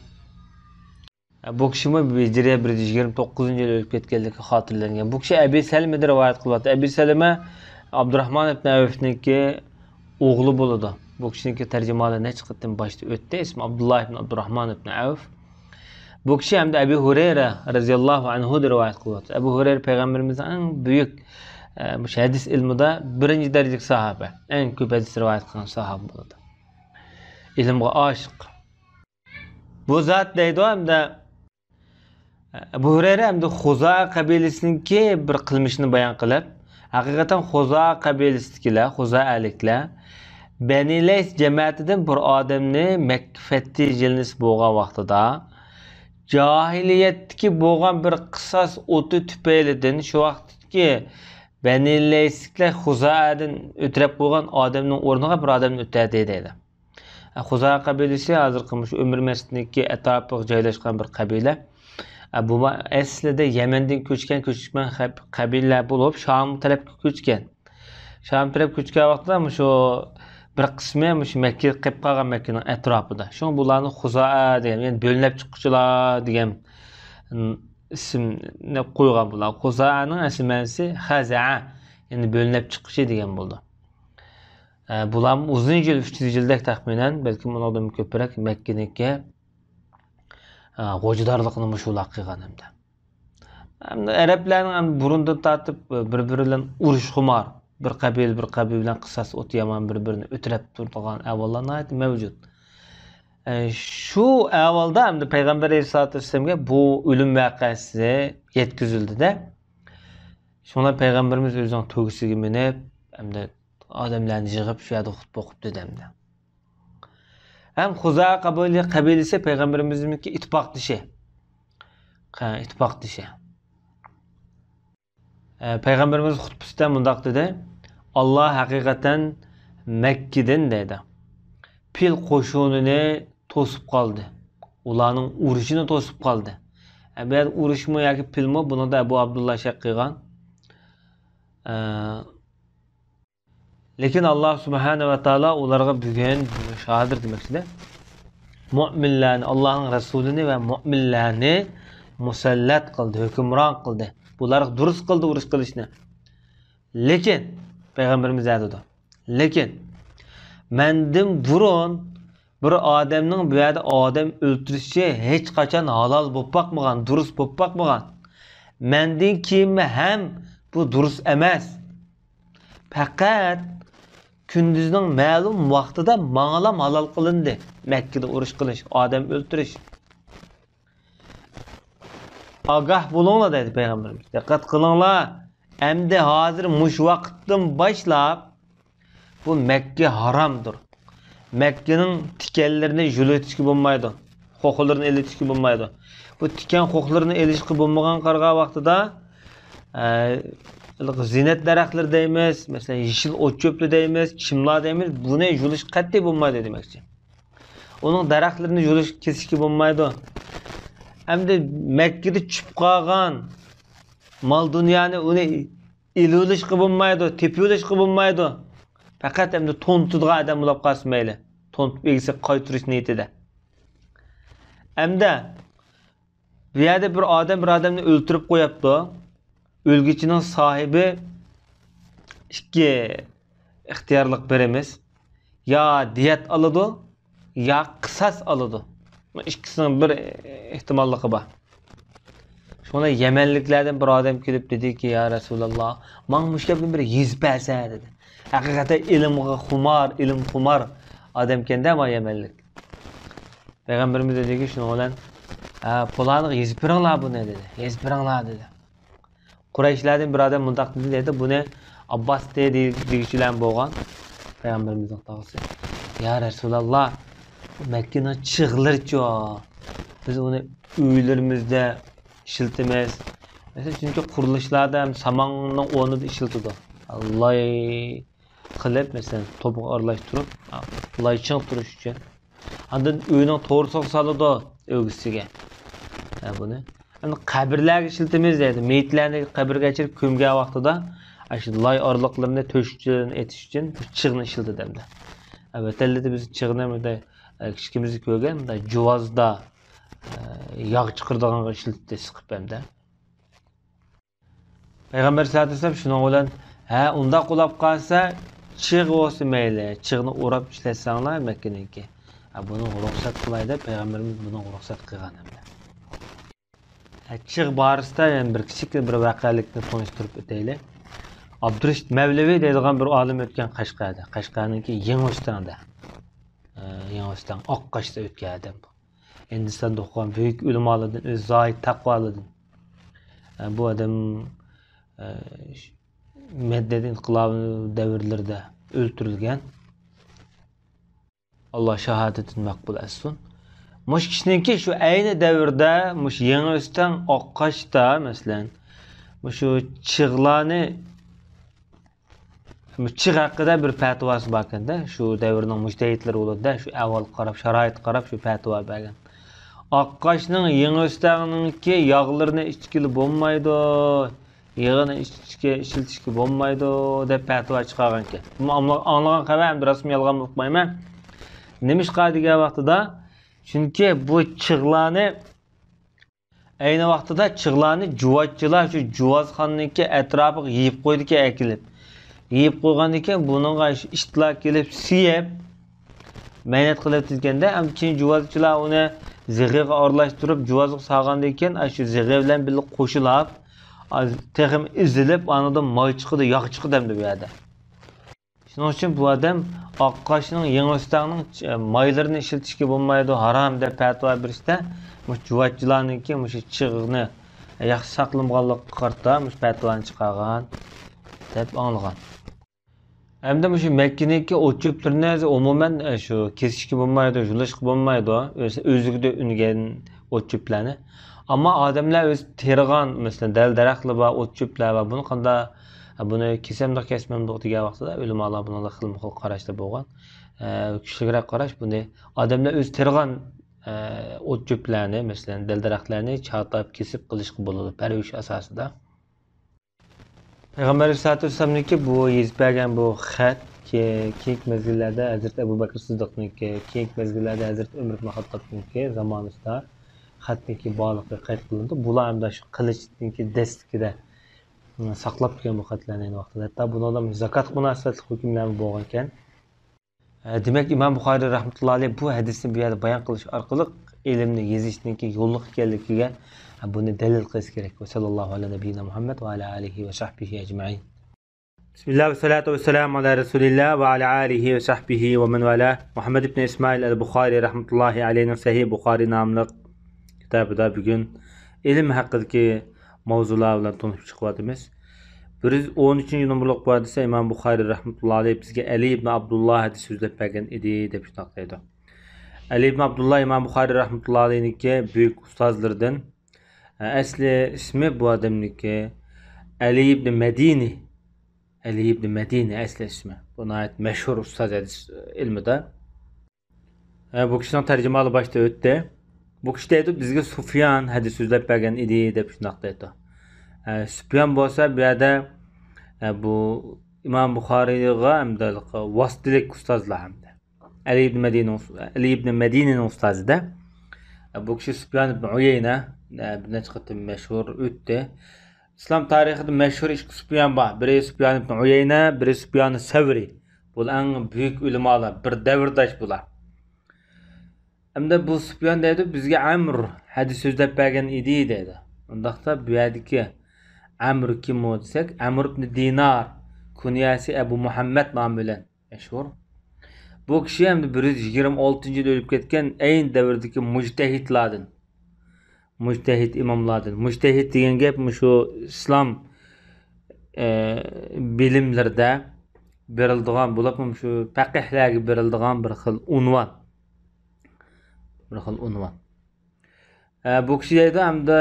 بۇ كىشىمۇ ھىجرىيە بىر يۈز يىگىرمە توققۇزىنچى يىلى ئۆلۈپ كەتكەنلىكى خاتىرىلەنگەن. بۇ كىشى ئەبى سەلمىدىن رىۋايەت قىلىۋاتىدۇ. ئەبى سەلمە ئابدۇراھمان ئىبن ئەۋفنىڭكى ئوغلى بولىدۇ. بۇ كىشىنىڭكى تەرجىمىھالى نەچچە قېتىم باشتا ئۆتتى. ئىسمى ئابدۇللا ئىبن ئابدۇراھمان ئىبن ئەۋف. بۇ كىشى ھەمدە ئەبى ھۇرەيرە رەزىياللاھۇ ئەنھۇدىن رىۋايەت قىلىۋاتىدۇ. ئەبۇ ھۇرەيرە پەيغەمبىرىمىزنىڭ ئەڭ بۈيۈك، ئە، مۇشۇ ھەدىس ئىلمىدا بىرىنچى دەرىجىلىك ساھابە. ئەڭ كۆپ ھەدىس رىۋايەت قىلغان ساھابە بولىدۇ. ئىلىمغا ئاشىق. بۇ زات دەيدۇ ھەمدە ئەبۇ ھۇرەيرە ھەمدە خۇزائە قەبىلىسىنىڭكى بىر قىلمىشىنى بايان قىلىپ، ھەقىقەتەن خۇزائە قەبىلىسىدىكىلەر، خۇزائەلىكلەر بەنى لەيس جەمەتىدىن بىر ئادەمنى مەككە فەتھى يىلىنىسى بولغان ۋاقتىدا، جاھىلىيەتتىكى بولغان بىر قىساس ئوتى تۈپەيلىدىن شۇ ۋاقىتتىكى بەنى لەيسلىكلەر خۇزائەدىن ئۆتۈرەپ قويغان ئادەمنىڭ ئورنىغا بىر ئادەمنى ئۆتەردى دەيدۇ. خۇزائە قەبىلىسى ھازىرقى مۇشۇ ئۆمەر مەسچىتىنىڭكى ئەتراپىغا جايلاشقان بىر قەبىلە. بۇ ئەسلىدە يەمەندىن كۆچكەن، كۆچمەن قەبىلىلەر بولۇپ، شام تەرەپكە كۆچكەن. شام تەرەپ كۆچكەن ۋاقتىدا مۇشۇ بىر قىسمى مۇشۇ مەككىدە قېلىپ قالغان، مەككىنىڭ ئەتراپىدا. شۇڭا بۇلارنى خۇزائە دېگەن، يەنى بۆلۈنۈپ چىققۇچىلار دېگەن، م، ئىسىم دەپ قويغان بۇلار. خۇزائەنىڭ ئەسلى مەنىسى خەزەئە، يەنى بۆلۈنۈپ چىققۇچى دېگەن بولىدۇ. ئە، بۇلارمۇ ئۇزۇن يىل، ئۈچ يۈز يىلدەك تەخمىنەن، بەلكىم ئۇنىڭدىنمۇ كۆپرەك مەككىنىڭكى، ئە، غوجىدارلىقىنى مۇشۇلار قىلغان ھەمدە. ھەمدە ئەرەبلەرنىڭ ھەم بۇرۇندىن تارتىپ بىر-بىرى بىلەن ئۇرۇشخۇمار، بىر قەبىلە بىر قەبىلە بىلەن قىساس ئوتى يامان بىر-بىرىنى ئۆتۈرەپ تۇرىدىغان ئەھۋاللار ناھايىتى مەۋجۇت. ئە، شۇ ئەھۋالدا ھەمدە پەيغەمبەر ئەلەيھىسسالاتۇ ۋەسسالامغا بۇ ئۆلۈم ۋەقەسى يەتكۈزۈلدى-دە. شۇڭا پەيغەمبىرىمىز ئۆزىنىڭ تۆگىسىگە مىنىپ، ھەمدە ئادەملەرنى يىغىپ، شۇ يەردە خۇتبە ئوقۇپ دېدى ھەمدە. ھەم خۇزا قەبىلە-، قەبىلىسى پەيغەمبىرىمىزنىڭكى ئىتتىپاقدىشى. قا-، ئىتتىپاقدىشى. ئە، پەيغەمبىرىمىز خۇتبىسىدە مۇنداق دېدى: «ئاللا ھەقىقەتەن مەككىدىن» دەيدۇ. «پىل قوشۇنىنى توسۇپ قالدى. ئۇلارنىڭ ئۇرۇشىنى توسۇپ قالدى.» ئە، بۇ يەردە ئۇرۇشمۇ ياكى پىلمۇ؟ بۇنىڭدا ئەبۇ ئابدۇللا شەك قىلغان. ئە، لېكىن ئاللا سۇبھانە ۋە تائالا ئۇلارغا بۈگۈن، ھازىر دېمەكچىدە، مۆمىنلەرنى، ئاللانىڭ رەسۇلىنى ۋە مۆمىنلەرنى مۇسەللەت قىلدى، ھۆكۈمران قىلدى. بۇلارغا دۇرۇس قىلدى ئۇرۇش قىلىشنى. لېكىن، پەيغەمبىرىمىز نېمە دېدى؟ لېكىن، مەندىن بۇرۇن بىر ئادەمنىڭ بۇ يەردە ئادەم ئۆلتۈرۈشى ھېچقاچان ھالال بولۇپ باقمىغان، دۇرۇس بولۇپ باقمىغان. مەندىن كېيىنمۇ ھەم بۇ دۇرۇس ئەمەس. پەقەت كۈندۈزنىڭ مەلۇم ۋاقتىدا ماڭىلام ھالال قىلىندى. مەككىدە ئۇرۇش قىلىش، ئادەم ئۆلتۈرۈش. «ئاگاھ بولۇڭلار» دەيدۇ پەيغەمبىرىمىز. دىققەت قىلىڭلار. ئەمدى ھازىر مۇشۇ ۋاقىتتىن باشلاپ بۇ مەككە ھارامدۇر. مەككىنىڭ تىكەنلىرىنى يۇلۇشقا بولمايدۇ. خوخلىرىنى ئېلىشقا بولمايدۇ. بۇ تىكەن خوخلىرىنى ئېلىشقا بولمىغان قارىغان ۋاقتىدا، ئە، زىننەت دەرەخلىرى دەيمىز، مەسىلەن، يېشىل ئوت چۆپلەر دەيمىز، چىملار دەيمىز، بۇنى يۇلۇش قەتئىي بولمايدۇ دېمەكچى. ئۇنىڭ دەرەخلىرىنى يۇلۇش، كېسىشكە بولمايدۇ. ئەمدى مەككىدە چۈشۈپ قالغان مال دۇنيانى ئۇنى ئېلىۋېلىشقا بولمايدۇ، تېپىۋېلىشقا بولمايدۇ. پەقەت ئەمدى تونۇتىدىغان ئادەم بولۇپ قالسا مەيلى. تونۇتۇپ ئىگىسىگە قايتۇرۇش نىيىتىدە. ئەمدى بۇ يەردە بىر ئادەم بىر ئادەمنى ئۆلتۈرۈپ قويۇپتۇ. ئۆلگۈچىنىڭ ساھىبى ئىككى ئىختىيارلىق بېرىمىز. يا دىيەت ئالىدۇ، يا قىساس ئالىدۇ. بۇ ئىككىسىنىڭ بىر ئېھتىماللىقى بار. شۇڭا يەمەنلىكلەردىن بىر ئادەم كېلىپ دېدىكى، يا رەسۇلاللا، ماڭا مۇشۇ گەپنى بىر يېزىپ بەرسە، دېدى. ھەقىقەتەن ئىلىمغا خۇمار، ئىلىم خۇمار ئادەمكەندە ما يەمەنلىك. پەيغەمبىرىمىز دېدىكى، شۇنىڭ بىلەن، ھە، پۇلانىغا يېزىپ بېرىڭلار بۇنى، دېدى. يېزىپ بېرىڭلار، دېدى. قۇرەيشلەردىن بىر ئادەم مۇنداق دېدى، دەيدۇ، بۇنى ئابباس دېدى، دېگۈچىلەر بولغان پەيغەمبىرىمىزنىڭ تاغىسى. يا رەسۇلاللا، مەككىنىڭ چىغلىرىچۇ؟ بىز ئۇنى ئۆيلىرىمىزدە ئىشلىتىمىز. مەسىلەن، چۈنكى قۇرۇلۇشلاردا ھەم ساماننىڭ ئورنىدا ئىشلىتىدۇ. لاي قىلىپ، مەسىلەن، توپىغا ئارىلاشتۇرۇپ، لاي چىڭ تۇرۇش ئۈچۈن. ئاندىن ئۆينىڭ تورۇسىغا سالىدۇ، ئۆگزىسىگە. ھە، بۇنى. ئەمدى قەبرىلەرگە ئىشلىتىمىز دەيدۇ. مېيىتلەرنى قەبرىگە ئەكىرىپ كۆمگەن ۋاقتىدا، ئاشۇ لاي ئارىلىقلىرىنى تۆشۈكچىلىرىنى ئېتىش ئۈچۈن بىر چىغنى ئىشلىتىدۇ ئەمدى. ھە، ۋەتەنلىدە بىز چىغنى مۇنداق، ئە، كىچىكىمىزدە كۆرگەن، مۇنداق جۇۋازدا، ئە، ياغ چىقىرىدىغانغا ئىشلىتىپ ئىسقىپ ئەمدى. پەيغەمبەر سەللەللاھۇ ئەلەيھى ۋەسەللەم شۇنىڭ بىلەن، ھە، ئۇنداق بولاپ قالسا، چىغ بولسا مەيلى، چىغنى ئوراپ ئىشلەتسەڭلار مەككىنىڭكى. ھە، بۇنىڭغا رۇخسەت قىلاي دەپ، پەيغەمبىرىمىز بۇنىڭغا رۇخسەت قىلغان ئەمدى. ھە، چىغ بارىسىدا يەنە بىر كىچىك بىر ۋەقەلىكنى تونۇشتۇرۇپ ئۆتەيلى. ئابدۇرېشىت مەۋلىۋى دەيدىغان بىر ئالىم ئۆتكەن قەشقەردە. قەشقەرنىڭكى يېڭى ئۆستەڭدە. ھە، يېڭى ئۆستەڭ، ئاققاشتا ئۆتكەن ئادەم بۇ. ھىندىستاندا ئوقۇغان بۈيۈك ئۆلىمالاردىن، ئۆزى زاھىد، تەقۋالىدىن. ئە، بۇ ئادەم، ئە، مەدەنىيەت ئىنقىلابى دەۋرلىرىدە ئۆلتۈرۈلگەن. ئاللا شاھادىتىنى مەقبۇل ئەتسۇن. مۇشۇ كىشىنىڭكى شۇ ئەينى دەۋردە، مۇشۇ يېڭى ئۆستەڭ ئاققاشتا، مەسىلەن، مۇشۇ چىغلارنى مۇشۇ چىغ ھەققىدە بىر پەتىۋاسى باركەن-دە، شۇ دەۋرنىڭ مۇجتەھىدلىرى بولىدۇ-دە، شۇ ئەھۋالغا قاراپ، شارائىتقا قاراپ شۇ پەتىۋا بەرگەن. ئاققاشنىڭ يېڭى ئۆستەڭنىڭكى ياغلىرىنى ئىچكىلى بولمايدۇ، يېغىنى ئىچكە، ئىشلىتىشكە بولمايدۇ دەپ پەتىۋا چىقارغانىكەن. بۇ ئاڭلىغان خەۋەر ئەمدى راستمۇ يالغان بولۇپ قالمايمەن. نېمىشقا دېگەن ۋاقتىدا، چۈنكى بۇ چىغلارنى ئەينى ۋاقتىدا چىغلارنى جۇۋازچىلار شۇ جۇۋازخانىنىڭكى ئەتراپىغا يېيىپ قويىدىكەن ئەكېلىپ. يېيىپ قويغاندىن كېيىن بۇنىڭغا ئىتلار كېلىپ سىيىپ، مەينەت قىلىۋېتىدىكەندە، ئەمدى كېيىن جۇۋازچىلار ئۇنى زىغىغا ئارىلاشتۇرۇپ، جۇۋازغا سالغاندىن كېيىن، ئاشۇ زىغى بىلەن بىللە قوشۇلۇپ، تېخىمۇ ئېزىلىپ، ئانىڭدىن ماي چىقىدۇ، ياغ چىقىدۇ ئەمدى بۇ يەردە. شۇنىڭ ئۈچۈن بۇ ئادەم ئاققاشنىڭ، يېڭى ئۆستەڭنىڭ مايلىرىنى ئىشلىتىشكە بولمايدۇ، ھارام دەپ پەتىۋا بېرىشتە، مۇشۇ جۇۋاچىلارنىڭكى مۇشۇ چىغىنى ياخشى ساقلىمىغانلىققا قارىتا مۇشۇ پەتىۋانى چىقارغان دەپ ئاڭلىغان. ھەمدە مۇشۇ مەككىنىڭكى ئوت چۆپلىرىنى ئومۇمەن، ئە، شۇ كېسىشكە بولمايدۇ، يۇلۇشقا بولمايدۇ، ئۆز-، ئۆزلۈكىدە ئۈنگەن ئوت چۆپلەرنى. ئەمما ئادەملەر ئۆزى تېرىغان، مەسىلەن، دەل-دەرەخلەر بار، ئوت چۆپلەر بار، بۇنى قاندا-، بۇنى كېسەمدۇق، كەسمەمدۇق دېگەن ۋاقتىدا ئۆلىمالار بۇنىڭدا خىلمۇ خىل قاراشتا بولغان. ئە، كۈچلۈكرەك قاراش، بۇنى ئادەملەر ئۆزى تېرىغان، ئە، ئوت چۆپلەرنى، مەسىلەن، دەل-دەرەخلەرنى چاتاپ، كېسىپ قىلىشقا بولىدۇ، پەرۋىش ئاساسىدا. پەيغەمبەر ئەلەيھىسسالاتۇ ۋەسسالامنىڭكى بۇ يېزىپ بەرگەن بۇ خەت، كېيىنكى مەزگىللەردە ھەزرىتى ئەبۇ بەكرى سىددىقنىڭكى، كېيىنكى مەزگىللەردە ھەزرىتى ئۆمەر ئىبن خەتتابنىڭكى زامانىسىدا خەتنىڭكى بارلىقى قەيت قىلىندى. بۇلار ئەمدى شۇ قىلىچنىڭكى دەستىكىدە، م، ساقلاپ كەلگەن بۇ خەتلەرنى ئەينى ۋاقىتتا. ھەتتا بۇنىڭدا زاكاتقا مۇناسىۋەتلىك ھۆكۈملەرمۇ بولغانىكەن. ئە، دېمەك، ئىمام بۇخارىي رەھمەتۇللا ئەلەيھ بۇ ھەدىسنى بۇ يەردە بايان قىلىش ئارقىلىق ئىلىمنى يېزىشنىڭكى يوللۇق ئىكەنلىكىگە، ئە، بۇنى دەلىل قىلىش كېرەك. ۋە سەللەللاھۇ ئەلا نەبىييىنا مۇھەممەد ۋە ئەلا ئالىھى ۋە سەھبىھى ئەجمەئىن. بىسمىللا ۋە سالاتۇ ۋە سالامۇ ئەلا رەسۇلىللا ۋە ئەلا ئالىھى ۋە سەھبىھى ۋە مەن ۋالا. مۇھەممەد ئىبن ئىسمائىل ئەل بۇخارىي رەھمەتۇللاھى ئەلەيھنىڭ سەھىھ بۇخارىي ناملىق كىتابىدا بۈگۈن ئىلىم ھەققىدىكى ماۋزۇلار بىلەن تونۇشۇپ چىقىۋاتىمىز. بىر يۈز ئون ئۈچىنچى نومۇرلۇق بۇ ھەدىستە ئىمام بۇخارىي رەھمەتۇللا ئەلەيھ بىزگە ئەلى ئىبن ئابدۇللا ھەدىس سۆزلەپ بەرگەن ئىدى، دەپ شۇنداق دەيدۇ. ئەلى ئىبن ئابدۇللا ئىمام بۇخارىي رەھمەتۇللا ئەلەيھنىڭكى بۈيۈك ئۇستازلىرىدىن. ئەسلى ئىسمى بۇ ئادەمنىڭكى ئەلى ئىبن مەدىنى. ئەلى ئىبن مەدىنى ئەسلى ئىسمى. بۇ ناھايىتى مەشھۇر ئۇستاز ھەدىس ئىلمىدا. ئە، بۇ كىشىنىڭ تەرجىمىھالى باشتا ئۆتتى. بۇ كىشى دەيدۇ، بىزگە سۇفيان ھەدىس سۆزلەپ بەرگەن ئىدى، دەپ شۇنداق دەيدۇ. ئە، سۇفيان بولسا بۇ يەردە، ئە، بۇ ئىمام بۇخارىيغا ھەمدە ۋاسىتىلىك ئۇستازلار ھەمدە. ئەلى ئىبن مەدىنىنىڭ، ئەلى ئىبن مەدىنىنىڭ ئۇستازىدە. ئە، بۇ كىشى سۇفيان ئىبن ئۇيەينە، ئە، بىر نەچچە قېتىم مەشھۇر ئۆتتى. ئىسلام تارىخىدا مەشھۇر ئىككى سۇپيان بار. بىرى سۇپيان ئىبن ئۇيەينە، بىرى سۇپيان سەۋرى. بۇلار ئەڭ بۈيۈك ئۆلىمالار، بىر دەۋرداش بۇلار. ئەمدى بۇ سۇپيان دەيدۇ، بىزگە ئەمر ھەدىس سۆزلەپ بەرگەن ئىدى دەيدۇ. ئۇنداقتا بۇ يەردىكى ئەمر كىم ئۇ دېسەك، ئەمر ئىبن دىنار، كۇنيەسى ئەبۇ مۇھەممەد نامى بىلەن مەشھۇر. بۇ كىشى ئەمدى بىر يۈز يىگىرمە ئالتىنچى يىلى ئۆلۈپ كەتكەن ئەينى دەۋردىكى مۇجتەھىدلاردىن. مۇجتەھىد ئىماملاردىن. مۇجتەھىد دېگەن گەپ مۇشۇ ئىسلام، ئە، بىلىملىرىدە بېرىلىدىغان بولۇپ، مۇشۇ پەقىھلەرگە بېرىلىدىغان بىر خىل ئۇنۋان. بىر خىل ئۇنۋان. ئە، بۇ كىشى دەيدۇ، ئەمدى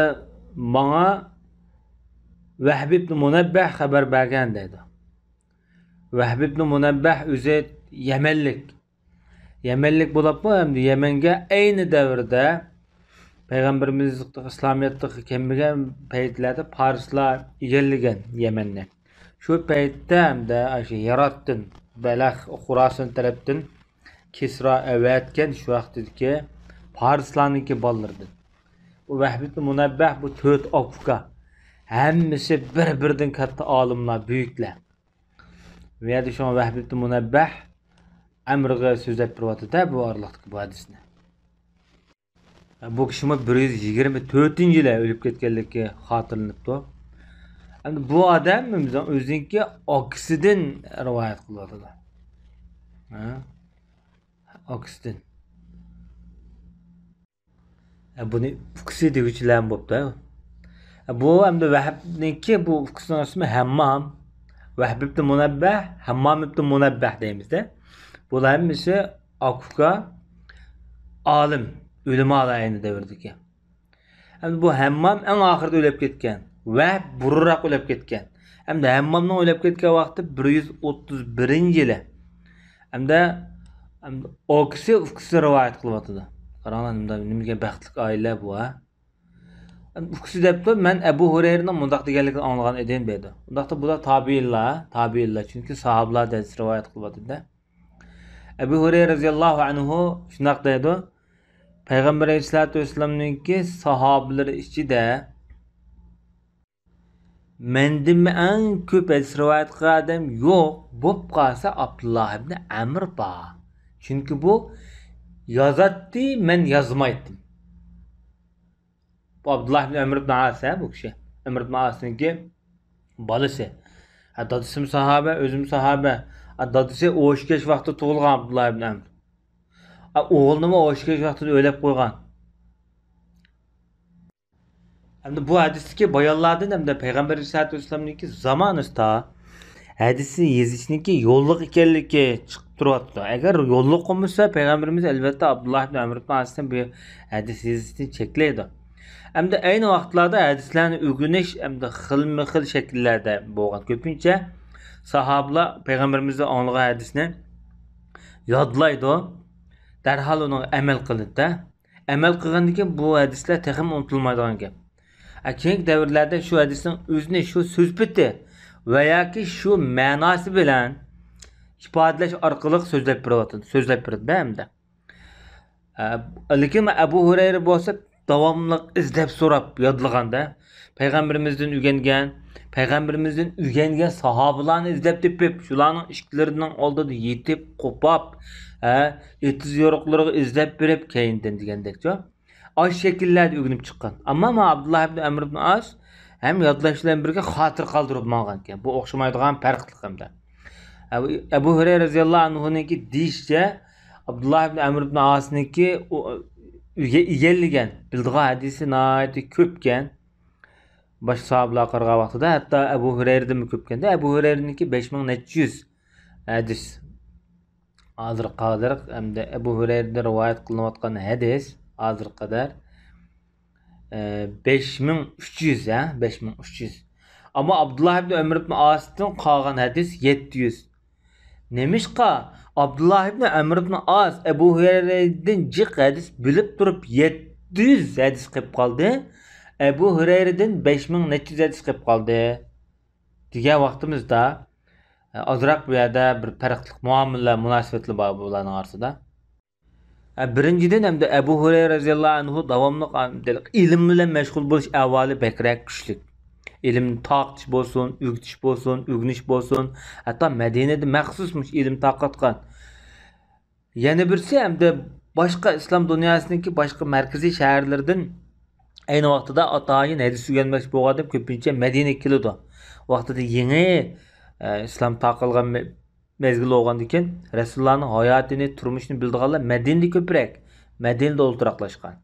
ماڭا ۋەھب ئىبن مۇنەببەھ خەۋەر بەرگەن دەيدۇ. ۋەھب ئىبن مۇنەببەھ ئۆزى يەمەنلىك. يەمەنلىك بولۇپمۇ، ئەمدى يەمەنگە ئەينى دەۋردە پەيغەمبىرىمىز ئىسلامىيەتكە كەلمىگەن پەيتلەردە پارسلار ئىگىلىگەن يەمەننى. شۇ پەيتتە ئەمدى ئاشۇ ھىراتتىن، بەلەخ، خۇراسان تەرەپتىن كىسرا ئەۋەتكەن شۇ ۋاقتىدىكى پارسلارنىڭكى بالىلىرىدىن. بۇ ۋەھب ئىبن مۇنەببەھ بۇ تۆت ئاكا-ئۇكا. ھەممىسى بىر-بىرىدىن كاتتا ئالىملار، بۈيۈكلەر. بۇ يەردە شۇڭا ۋەھب ئىبن مۇنەببەھ ئەمرىگە سۆزلەپ بېرىۋاتىدۇ-دە بۇ ئارىلىقتىكى بۇ ھەدىسنى. بۇ كىشىمۇ بىر يۈز يىگىرمە تۆتىنچى يىلى ئۆلۈپ كەتكەنلىكى خاتىرىلىنىپتۇ. ئەمدى بۇ ئادەم ئۆزىنىڭكى ئاكىسىدىن رىۋايەت قىلىۋاتىدۇ. ھە؟ ئاكىسىدىن. ئە، بۇنى ئۇكىسى دېگۈچىلەرمۇ بوپتۇ. ئە، بۇ ئەمدى ۋەھبنىڭكى بۇ ئۇكىسىنىڭ ئىسمى ھەممام. ۋەھب ئىبن مۇنەببەھ، ھەممام ئىبن مۇنەببەھ دەيمىز-دە. بۇلار ھەممىسى ئاكا-ئۇكا ئالىم، ئۆلىمالار ئەينى دەۋردىكى. ئەمدى بۇ ھەممام ئەڭ ئاخىرىدا ئۆلۈپ كەتكەن. ۋەھب بۇرۇنراق ئۆلۈپ كەتكەن. ئەمدى ھەممامنىڭ ئۆلۈپ كەتكەن ۋاقتى بىر يۈز ئوتتۇز بىرىنچى يىلى. ئەمدى، ئەمدى ئاكىسى، ئۇكىسى رىۋايەت قىلىۋاتىدۇ. قاراڭلار، نېمە، نېمە دېگەن بەختلىك ئائىلە بۇ، ھە؟ ئەمدى ئۇكىسى دەپتۇ، مەن ئەبۇ ھۇرەيرىنىڭ مۇنداق دېگەنلىكىنى ئاڭلىغان ئىدىم دەيدۇ. ئۇنداقتا بۇلار تابىئىنلار، تابىئىنلار، چۈنكى ساھابىلاردىن رىۋايەت قىلىۋاتىدۇ-دە. ئەبۇ ھۇرەيرە رەزىياللاھۇ ئەنھۇ شۇنداق دەيدۇ، پەيغەمبەر ئەلەيھىسسالاتۇ ۋەسسالامنىڭكى ساھابىلىرى ئىچىدە، مەندىنمۇ ئەڭ كۆپ ھەدىس رىۋايەت قىلغان ئادەم يوق، بولۇپ قالسا ئابدۇللا ئىبنى ئەمر بار. چۈنكى بۇ يازاتتى، مەن يازمايتتىم. بۇ ئابدۇللا ئىبنى ئەمر ئىبنى ئاس، ھە، بۇ كىشى. ئەمر ئىبنى ئاسنىڭكى بالىسى. ھە، دادىسىمۇ ساھابە، ئۆزىمۇ ساھابە. ھە، دادىسى ئوشۇق ياش ۋاقتىدا تۇغۇلغان ئابدۇللا ئىبنى ئەمر. ھە، ئوغلىنىمۇ ئوشۇق ياش ۋاقتىدا ئۆيلەپ قويغان. ئەمدى بۇ ھەدىستىكى بايانلاردىن ھەمدە پەيغەمبەر ئەلەيھىسسالاتۇ ۋەسسالامنىڭكى زامانىسىدا ھەدىسنى يېزىشنىڭكى يوللۇق ئىكەنلىكى چىقىپ تۇرۇۋاتىدۇ. ئەگەر يوللۇق بولمىسا، پەيغەمبىرىمىز ئەلۋەتتە ئابدۇللا ئىبن ئەمر ئىبن ئاستىن بۇ ھەدىس يېزىشتىن چەكلەيدۇ. ئەمدى ئەينى ۋاقىتلاردا ھەدىسلەرنى ئۆگىنىش ئەمدى خىلمۇ خىل شەكىللەردە بولغان. كۆپىنچە ساھابىلار پەيغەمبىرىمىزدىن ئاڭلىغان ھەدىسنى يادلايدۇ، دەرھال ئۇنىڭغا ئەمەل قىلىدۇ. ئەمەل قىلغاندىن كېيىن بۇ ھەدىسلەر تېخىمۇ ئۇنتۇلمايدىغان گەپ. ئە، كېيىنكى دەۋرلەردە شۇ ھەدىسنىڭ ئۆزىنى شۇ سۆز پېتى ۋە ياكى شۇ مەناسى بىلەن ئىپادىلەش ئارقىلىق سۆزلەپ بېرىۋاتىدۇ، سۆزلەپ بېرىدۇ ئەمدى. ئە، لېكىن ئەبۇ ھۇرەيرە بولسا داۋاملىق ئىزدەپ سوراپ يادلىغاندا، پەيغەمبىرىمىزدىن ئۆگەنگەن، پەيغەمبىرىمىزدىن ئۆگەنگەن ساھابىلارنى ئىزدەپ تېپىپ، شۇلارنىڭ ئىشىكلىرىنىڭ ئالدىدا يېتىپ، قوپاپ، ھە، ئېتىز يورۇقلىرىغا ئىزدەپ بېرىپ، كەينىدىن دېگەندەكچۇ، ئاشۇ شەكىللەردە ئۆگىنىپ چىققان. ئەمما مانا ئابدۇللا ئىبن ئەمر ئىبن ئاس ھەم يادلاش بىلەن بىرگە خاتىرە قالدۇرۇپ ماڭغان ئىكەن. بۇ ئوخشىمايدىغان پەرقلىق ھەمدە. ئەبۇ، ئەبۇ ھۇرەيرە رەزىياللاھۇ ئەنھۇنىڭكى دېيىشىچە، ئابدۇللا ئىبن ئەمر ئىبن ئاسنىڭكى ئۇ، ئۆگە-، ئىگىلىگەن، بىلىدىغان ھەدىسى ناھايىتى كۆپكەن. باشقا ساھابىلارغا قارىغان ۋاقتىدا ھەتتا ئەبۇ ھۇرەيرىدىنمۇ كۆپكەندە، ئەبۇ ھۇرەيرىنىڭكى بەش مىڭ نەچچە يۈز ھەدىس ھازىرغا قەدەر، ئەمدى ئەبۇ ھۇرەيرىدىن رىۋايەت قىلىنىۋاتقان ھەدىس ھازىرغا قەدەر، ئە، بەش مىڭ ئۈچ يۈز، ھە، بەش مىڭ ئۈچ يۈز. ئەمما ئابدۇللا ئىبن ئەمر ئىبن ئاستىن قالغان ھەدىس يەتتە يۈز. نېمىشقا ئابدۇللا ئىبن ئەمر ئىبن ئاس ئەبۇ ھۇرەيرىدىن جىق ھەدىس بىلىپ تۇرۇپ يەتتە يۈز ھەدىس قېلىپ قالدى؟ ئەبۇ ھۇرەيرىدىن بەش مىڭ نەچچە يۈز ھەدىس قېلىپ قالدى؟ دېگەن ۋاقتىمىزدا، ئازراق بۇ يەردە بىر پەرقلىق مۇئامىلە، مۇناسىۋەتلەر بار بۇلارنىڭ ئارىسىدا. بىرىنچىدىن، ئەمدى ئەبۇ ھۇرەيرە رەزىياللاھۇ ئەنھۇ داۋاملىق ئىلىم بىلەن مەشغۇل بولۇش ئەھۋالى بەكرەك كۈچلۈك. ئىلىمنى تارقىتىش بولسۇن، ئۆگىتىش بولسۇن، ئۆگىنىش بولسۇن، ھەتتا مەدىنىدە مەخسۇس مۇشۇ ئىلىم تارقاتقان. يەنە بىرسى، ئەمدى باشقا ئىسلام دۇنياسىنىڭكى باشقا مەركىزىي شەھەرلىرىدىن ئەينى ۋاقتىدا ئاتايىن ھەدىس ئۆگەنمەكچى بولغان ئادەم كۆپىنچە مەدىنىگە كېلىدۇ. ۋاقتىدا يېڭى، ئە، ئىسلام تارقالغان مە-، مەزگىل بولغاندىكىن، رەسۇلۇللانىڭ ھاياتىنى، تۇرمۇشىنى بىلىدىغانلار مەدىنىدە كۆپرەك، مەدىنىدە ئولتۇراقلاشقان.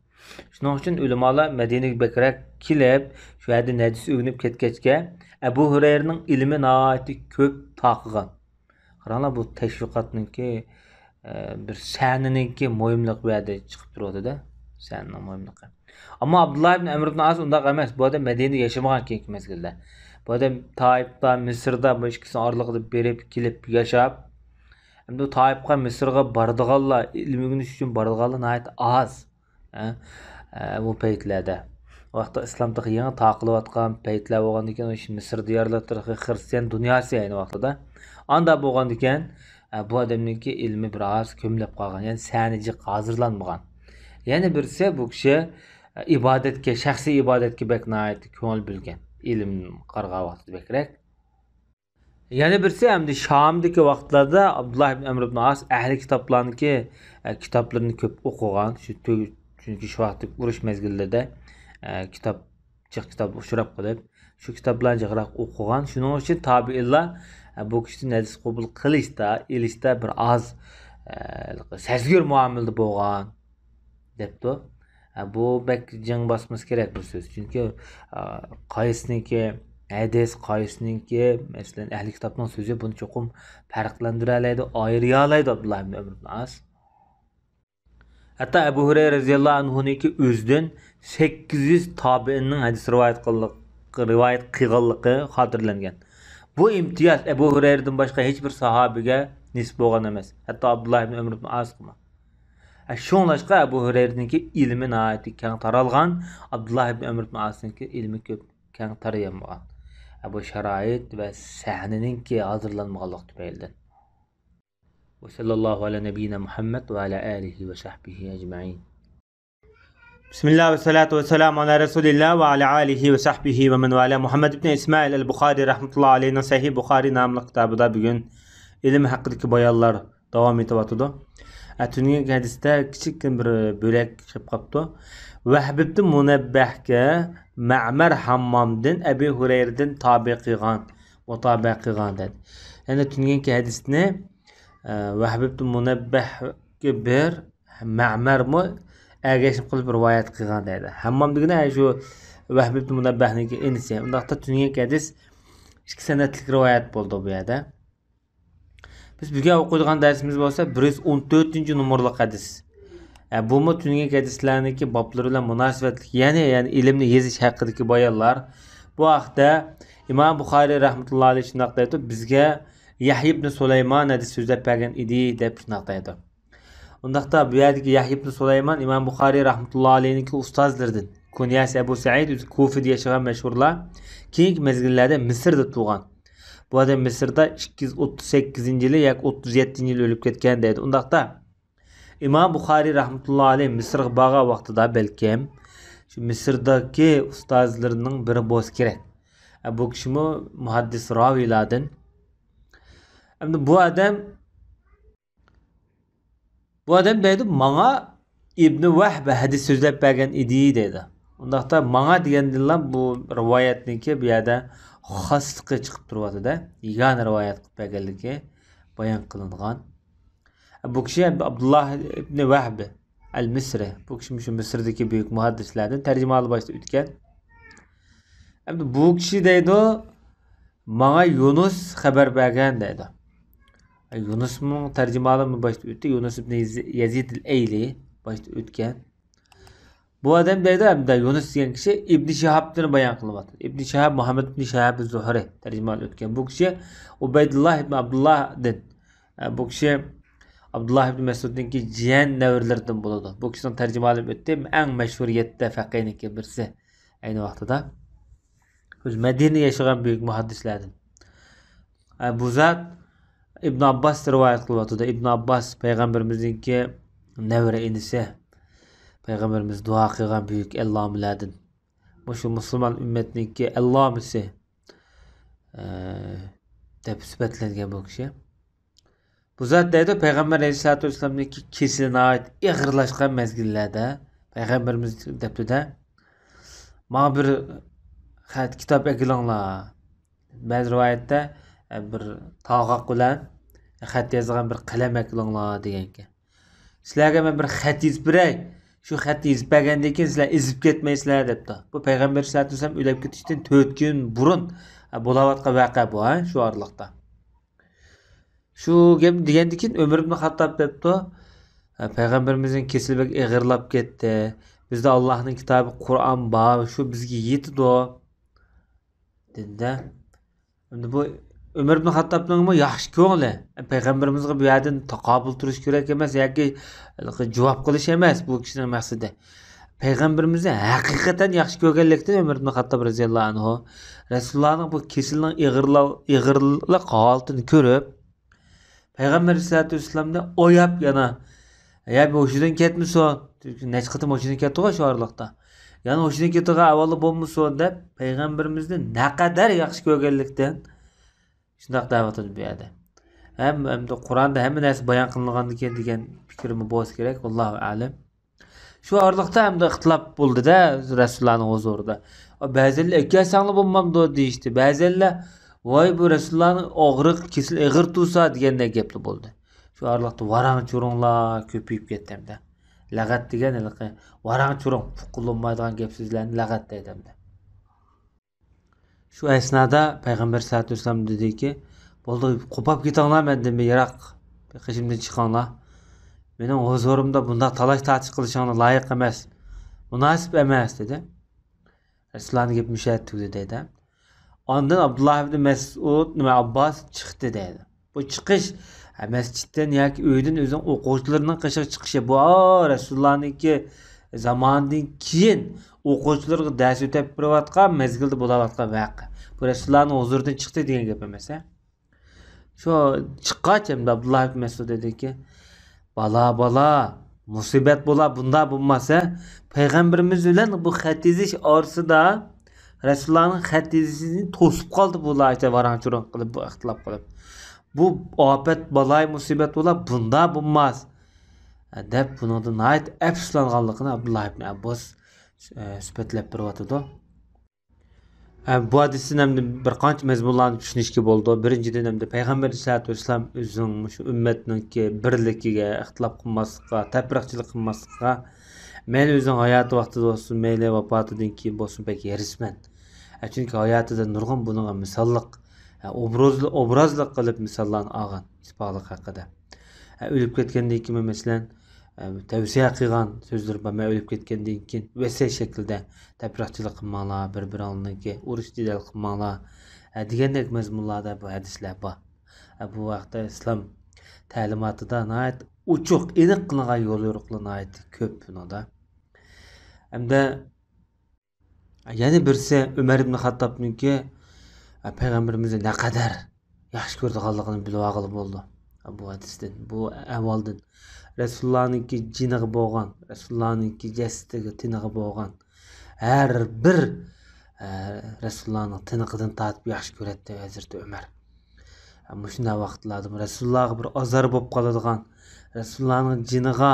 شۇنىڭ ئۈچۈن ئۆلىمالار مەدىنىگە بەكرەك كېلىپ، شۇ يەردىن ھەدىس ئۆگىنىپ كەتكەچكە، ئەبۇ ھۇرەيرىنىڭ ئىلمى ناھايىتى كۆپ تارقىغان. قاراڭلار، بۇ تەشۋىقاتنىڭكى، ئە، بىر سەھنىنىڭكى مۇھىملىقى بۇ يەردە چىقىپ تۇرۇۋاتىدۇ. سەھنىنىڭ مۇھىملىقى. ئەمما ئابدۇللا ئىبن ئەمر ئىبن ئاس ئۇنداق ئەمەس. بۇ ئادەم مەدىنىدە ياشىمىغان كېيىنكى مەزگىلدە. بۇ ئادەم تائىپتا، مىسىردا، بۇ ئىككىسىنىڭ ئارىلىقىدا بېرىپ، كېلىپ ياشاپ، ئەمدى تائىپقا، مىسىرغا بارىدىغانلار، ئىلىم ئۆگىنىش ئۈچۈن بارىدىغانلار ناھايىتى ئاز. ھە؟ ئە، بۇ پەيتلەردە. ۋاقتىدا ئىسلام تېخى يېڭى تارقىلىۋاتقان پەيتلەر بولغاندىكىن، ئۇ مىسىر دىيارلىرى تېخى خىرىستىيان دۇنياسى ئەينى ۋاقتىدا. ئاندا بولغاندىكىن، ئە، بۇ ئادەمنىڭكى ئىلمى بىر ئاز كۆمۈلۈپ قالغان، يەنى سەھنە جىق ھازىرلانمىغان. يەنە بىرسى، بۇ كىشى، ئە، ئىبادەتكە، شەخسىي ئىبادەتكە بەك ناھايىتى كۆڭۈل بۆلگەن. ئىلىم قارىغان ۋاقتىدا بەكرەك. يەنە بىرسى، ئەمدى شامدىكى ۋاقىتلاردا ئابدۇللا ئىبن ئەمر ئىبن ئاس ئەھلى كىتابلارنىڭكى، ئە، كىتابلىرىنى كۆپ ئوقۇغان. شۇ تۈ-، چۈنكى شۇ ۋاقىتتىكى ئۇرۇش مەزگىللىرىدە، ئە، كىتاب، جىق كىتاب ئۇچراپ قېلىپ، شۇ كىتابلارنى جىقراق ئوقۇغان. شۇنىڭ ئۈچۈن تابىئىنلار، ئە، بۇ كىشىدىن ھەدىس قوبۇل قىلىشتا، ئېلىشتا بىر ئاز، ئە، سەزگۈر مۇئامىلىدە بولغان. دەپتۇ. ھە، بۇ بەك جىڭ باسمىسا كېرەك بىر سۆز. چۈنكى، ئا، قايسىنىڭكى ھەدىس، قايسىنىڭكى، مەسىلەن، ئەھلى كىتابنىڭ سۆزى، بۇنى چوقۇم پەرقلەندۈرەلەيدۇ، ئايرىيالايدۇ ئابدۇللا ئىبن ئەمر ئىبن ئاس. ھەتتا ئەبۇ ھۇرەيرە رەزىياللاھۇ ئەنھۇنىڭكى ئۆزىدىن سەككىز يۈز تابىئىننىڭ ھەدىس رىۋايەت قىلغانلىقى، رىۋايەت قىلغانلىقى خاتىرىلەنگەن. بۇ ئىمتىياز ئەبۇ ھۇرەيرىدىن باشقا ھېچ بىر ساھابىگە نېسىپ بولغان ئەمەس. ھەتتا ئابدۇللا ئىبن ئەمر ئىبن ئاسقىمۇ. شۇڭلاشقا ئەبۇ ھۇرەيرىنىڭكى ئىلمى ناھايىتى كەڭ تارالغان، ئابدۇللا ئىبن ئەمر ئىبن ئاسنىڭكى ئىلمى كۆپ كەڭ تارىيالمىغان. بۇ شارائىت ۋە سەھنىنىڭكى ھازىرلانمىغانلىقى تۈپەيلىدىن. وصلى الله على نبينا محمد وعلى آله وصحبه أجمعين. بىسمىللا ۋەسسالاتۇ ۋەسسالامۇ ئالا رەسۇلىللا ۋە ئالا ئالىھى ۋە سەھبىھى ۋە مەن ۋالا. مۇھەممەد ئىبنى ئىسمائىل ئەل بۇخارى رەھمەتۇللا ئەلەيھىنىڭ سەھىھ بۇخارى ناملىق كىتابىدا بۈگۈن ئىلىم ھەققىدىكى بايانلار داۋام ئېتىۋاتىدۇ. ئە، تۈنۈگۈنكى ھەدىستە كىچىككىنە بىر بۆلەك كېلىپ قاپتۇ. ۋەھب ئىبنى مۇنەببەھكە مەمەر ھاممامدىن، ئەبى ھۇرەيرىدىن تابىئ قىلغان، مۇتابىئە قىلغان دېدى. يەنى تۈنۈگۈنكى ھەدىسنى، ئە، ۋەھب ئىبنى مۇنەببەھكە بىر، مەمەرمۇ ئەگەشمە قىلىپ رىۋايەت قىلغان دەيدۇ. ھەممام دېگىنى شۇ ۋەھب ئىبنى مۇنەببەھنىڭكى ئىنىسى. ئۇنداقتا تۈنۈگۈنكى ھەدىس ئىككى سەنەدلىك رىۋايەت بولدى بۇ يەردە. بىز بۈگۈن ئوقۇيدىغان دەرسىمىز بولسا بىر يۈز ئون تۆتىنچى نومۇرلۇق ھەدىس. ئە، بۇمۇ تۈنۈگۈنكى ھەدىسلەرنىڭكى بابلىرى بىلەن مۇناسىۋەتلىك، يەنى، يەنى ئىلىمنى يېزىش ھەققىدىكى بايانلار. بۇ ھەقتە ئىمام بۇخارىي رەھمەتۇللا ئەلەيھ شۇنداق دەيدۇ، بىزگە يەھيا ئىبنى سۇلايمان ھەدىس سۆزلەپ بەرگەن ئىدى، دەپ شۇنداق دەيدۇ. ئۇنداقتا بۇ يەردىكى يەھيا ئىبنى سۇلايمان ئىمام بۇخارىي رەھمەتۇللا ئەلەيھنىڭكى ئۇستازلىرىدىن. كۇنيەسى ئەبۇ سەئىد، ئۆزى كۇفىدا ياشىغان مەشھۇرلار. كېيىنكى مەزگىللەردە مىسىردا تۇغان. بۇ ئادەم مىسىردا ئىككى يۈز ئوتتۇز سەككىزىنچى يىلى ياكى ئوتتۇز يەتتىنچى يىلى ئۆلۈپ كەتكەن دەيدۇ. ئۇنداقتا ئىمام بۇخارىي رەھمەتۇللا ئەلەيھ مىسىرغا بارغان ۋاقتىدا بەلكىم شۇ مىسىردىكى ئۇستازلىرىنىڭ بىرى بولسا كېرەك. ئە، بۇ كىشىمۇ مۇھەددىس راۋىيلاردىن. ئەمدى بۇ ئادەم، بۇ ئادەم دەيدۇ، ماڭا ئىبنى ۋەھب ھەدىس سۆزلەپ بەرگەن ئىدى دەيدۇ. ئۇنداقتا ماڭا دېگەندىنلا بۇ رىۋايەتنىڭكى بۇ يەردە خاسلىقى چىقىپ تۇرۇۋاتىدۇ. يېگانە رىۋايەت قىلىپ بەرگەنلىكى بايان قىلىنغان. بۇ كىشى ئابدۇللا ئىبنى ۋەھب ئەل مىسرى. بۇ كىشى شۇ مىسىردىكى بۈيۈك مۇھەددىسلەردىن، تەرجىمىھالى باشتا ئۆتكەن. ئەمدى بۇ كىشى دەيدۇ، ماڭا يۇنۇس خەۋەر بەرگەن دەيدۇ. يۇنۇسمۇ تەرجىمىھالى باشتا ئۆتتى. يۇنۇس ئىبنى يەزىد ئەل ئەيلى باشتا ئۆتكەن. بۇ ئادەم دەيدۇ، ھەمدە يۇنۇس دېگەن كىشى ئىبنى شىھابتىن بايان قىلىۋاتىدۇ. ئىبنى شىھاب مۇھەممەد ئىبنى شىھاب زۇھرى تەرجىمىھالى ئۆتكەن. بۇ كىشى ئۇبەيدۇللا ئىبنى ئابدۇللادىن. ئە، بۇ كىشى ئابدۇللا ئىبنى مەسئۇدنىڭكى جىيەن نەۋرىلىرىدىن بولىدۇ. بۇ كىشىنىڭ تەرجىمىھالى ئۆتتى. ئەڭ مەشھۇر يەتتە فەقىھنىڭكى بىرسى ئەينى ۋاقتىدا. ئۆزى مەدىنىدە ياشىغان بۈيۈك مۇھەددىسلەردىن. ئە، بۇ زات ئىبن ئابباس رىۋايەت قىلىۋاتىدۇ. ئىبن ئابباس پەيغەمبىرىمىزنىڭكى نەۋرە ئىنىسى. پەيغەمبىرىمىز دۇئا قىلغان بۈيۈك ئەللامىلەردىن. مۇشۇ مۇسۇلمان ئۈممەتنىڭكى ئەللامىسى، ئە، دەپ سۈپەتلەنگەن بۇ كىشى. بۇ زات دەيدۇ، پەيغەمبەر ئەلەيھىسسالاتۇ ۋەسسالامنىڭكى كېسىلى ناھايىتى ئېغىرلاشقان مەزگىللەردە پەيغەمبىرىمىز دەپتۇ-دە، ماڭا بىر خەت كىتاب ئەكېلىڭلار. بەزى رىۋايەتتە، ئە، بىر تاغاق بىلەن خەت يازغان بىر قەلەم ئەكېلىڭلار دېگەنكەن. سىلەرگە مەن بىر خەت يېزىپ بېرەي. شۇ خەتنى يېزىپ بەرگەندىن كېيىن سىلەر ئېزىپ كەتمەيسىلەر دەپتۇ. بۇ پەيغەمبەر ئەلەيھىسسالاتۇ ۋەسسالام ئۆلۈپ كېتىشتىن تۆت كۈن بۇرۇن، ئە، بولاۋاتقان ۋەقە بۇ، ھە، شۇ ئارىلىقتا. شۇ گەپنى دېگەندىن كېيىن ئۆمەر ئىبن خاتتاب دەپتۇ، پەيغەمبىرىمىزنىڭ كېسىلى بەك ئېغىرلاپ كەتتى. بىزدە ئاللاھنىڭ كىتابى قۇرئان بار، شۇ بىزگە يېتىدۇ، دېدى-دە. ئەمدى بۇ ئۆمەر ئىبن خاتتابنىڭمۇ ياخشى كۆڭلى. پەيغەمبىرىمىزگە بۇ يەردىن تاقابىل تۇرۇش كېرەك ئەمەس ياكى جاۋاب قىلىش ئەمەس بۇ كىشىنىڭ مەقسىتى. پەيغەمبىرىمىزنى ھەقىقەتەن ياخشى كۆرگەنلىكتىن ئۆمەر ئىبن خاتتاب رەزىياللاھۇ ئەنھۇ رەسۇلۇللانىڭ بۇ كېسىلىنىڭ ئېغىرلا-، ئېغىرلىق ھالىتىنى كۆرۈپ، پەيغەمبەر ئەلەيھىسسالاتۇ ۋەسسالامنى ئوياپ يەنە، يا بۇ ھوشىدىن كەتمىسۇن، نەچچە قېتىم ھوشىدىن كەتتىغۇ شۇ ئارىلىقتا، يەنە ھوشىدىن كېتىدىغان ئەھۋالدا بولمىسۇن دەپ، پەيغەمبىرىمىزنى نەقەدەر ياخشى كۆرگەنلىكتىن شۇنداق دەۋاتىدۇ بۇ يەردە. ھەم، ھەمدە قۇرئاندا ھەممە نەرسە بايان قىلىنغاندىكىن دېگەن پىكرىمۇ بولسا كېرەك، ۋاللاھۇ ئەلەم. شۇ ئارىلىقتا ئەمدى ئىختىلاپ بولدى-دە رەسۇلۇللانىڭ ھۇزۇرىدا. بەزىلەر ئەكەلسەڭلار بولمامدۇ دېيىشتى. بەزىلەر ۋاي بۇ رەسۇلۇللانىڭ ئاغرىقى كېسىل ئېغىر تۇرسا دېگەندەك گەپلەر بولدى. شۇ ئارىلىقتا ۋاراڭ-چۇرۇڭلار كۆپىيىپ كەتتى ئەمدى. لەغەت دېگەن ھېلىقى ۋاراڭ-چۇرۇڭ، پۇقۇلۇنمايدىغان گەپ-سۆزلەرنى لەغەت دەيدۇ ئەمدى. شۇ ئەسنادا پەيغەمبەر سەللەللاھۇ ئەلەيھى ۋەسەللەم دېدىكى، بولدى، قوپاپ كېتىڭلار مەندىن بىر يىراق، قېشىمدىن چىقىڭلار. مېنىڭ ھۇزۇرۇمدا بۇنداق تالاش-تارتىش قىلىشىڭلار لايىق ئەمەس، مۇناسىپ ئەمەس، دېدى. رەسۇلۇللانىڭ گېپى مۇشۇ يەردە تۈگىدى دەيدۇ. ئاندىن ئابدۇللا ئىبنى مەسئۇد، نېمە، ئابباس چىقتى دەيدۇ. بۇ چىقىش، ھە، مەسچىتتىن ياكى ئۆيدىن ئۆزىنىڭ ئوقۇغۇچىلىرىنىڭ قېشىغا چىقىشى، بۇ، ئا، رەسۇلۇللانىڭكى زامانىدىن كېيىن ئوقۇغۇچىلىرىغا دەرس ئۆتەپ بېرىۋاتقان مەزگىلدە بولاۋاتقان ۋەقە. بۇ رەسۇلۇللانىڭ ھۇزۇرىدىن چىقتى دېگەن گەپ ئەمەس، ھە. شۇ چىققاچ ئەمدى ئابدۇللا ئىبنى مەسئۇد دېدىكى، بالا، بالا، مۇسىبەت بولا، بۇنداق بولماس، ھە. پەيغەمبىرىمىز بىلەن بۇ خەت يېزىش ئارىسىدا رەسۇلۇللانىڭ خەت يېزىشىنى توسۇپ قالدى بۇلار، ئىشتە ۋاراڭ-چۇرۇڭ قىلىپ، بۇ ئىختىلاپ قىلىپ. بۇ ئاپەت، بالايى مۇسىبەت بولا، بۇنداق بولماس، دەپ بۇنىڭدىن ناھايىتى ئەپسۇسلانغانلىقىنى ئابدۇللا ئىبن ئابباس، ئە، سۈپەتلەپ بېرىۋاتىدۇ. ئە، بۇ ھەدىستىن ئەمدى بىر قانچە مەزمۇنلارنى چۈشىنىشكە بولىدۇ. بىرىنچىدىن، ئەمدى پەيغەمبەر ئەلەيھىسسالاتۇ ۋەسسالام ئۆزىنىڭ مۇشۇ ئۈممەتنىڭكى بىرلىكىگە، ئىختىلاپ قىلماسلىققا، تەپرىقىچىلىك قىلماسلىققا، مەيلى ئۆزىنىڭ ھاياتى ۋاقتىدا بولسۇن، مەيلى ۋاپاتىدىن كېيىن بولسۇن، بەك ھېرىسمەن. ئە، چۈنكى ھاياتىدا نۇرغۇن بۇنىڭغا مىساللىق، ئە، ئوبرازلىق، ئوبرازلىق قىلىپ مىساللارنى ئالغان ئىتتىپاقلىق ھەققىدە. ئە، ئۆلۈپ كەتكەندىن كېيىن، مەسىلەن، ئە، تەۋسىيە قىلغان سۆزلىرى بار، مەن ئۆلۈپ كەتكەندىن كېيىن ۋەسىيەت شەكلىدە تەپرىقچىلىك قىلماڭلار، بىر-بىرىڭلارنىڭكى ئۇرۇش جېدەل قىلماڭلار، ئە، دېگەندەك مەزمۇنلاردا بۇ ھەدىسلەر بار. ئە، بۇ ھەقتە ئىسلام تەلىماتىدا ناھايىتى ئوچۇق، ئېنىق قىلىنغان يول-يورۇقلار ناھايىتى كۆپ بۇنىڭدا. ھەمدە يەنە بىرسى ئۆمەر ئىبن خەتتابنىڭكى، ئە، پەيغەمبىرىمىزنى نەقەدەر ياخشى كۆرىدىغانلىقىنى بىلىۋالغىلى بولىدۇ. بۇ ھەدىستىن، بۇ ئەھۋالدىن، رەسۇلۇللانىڭكى جېنىغا بولغان، رەسۇلۇللانىڭكى جەسىتىگە، تېنىغا بولغان ھەر بىر، ئە، رەسۇلۇللانىڭ تىنىقىدىن تارتىپ ياخشى كۆرەتتى ھەزرىتى ئۆمەر. ئە، مۇشۇنداق ۋاقىتلاردا رەسۇلۇللاغا بىر ئازار بولۇپ قالىدىغان، رەسۇلۇللانىڭ جېنىغا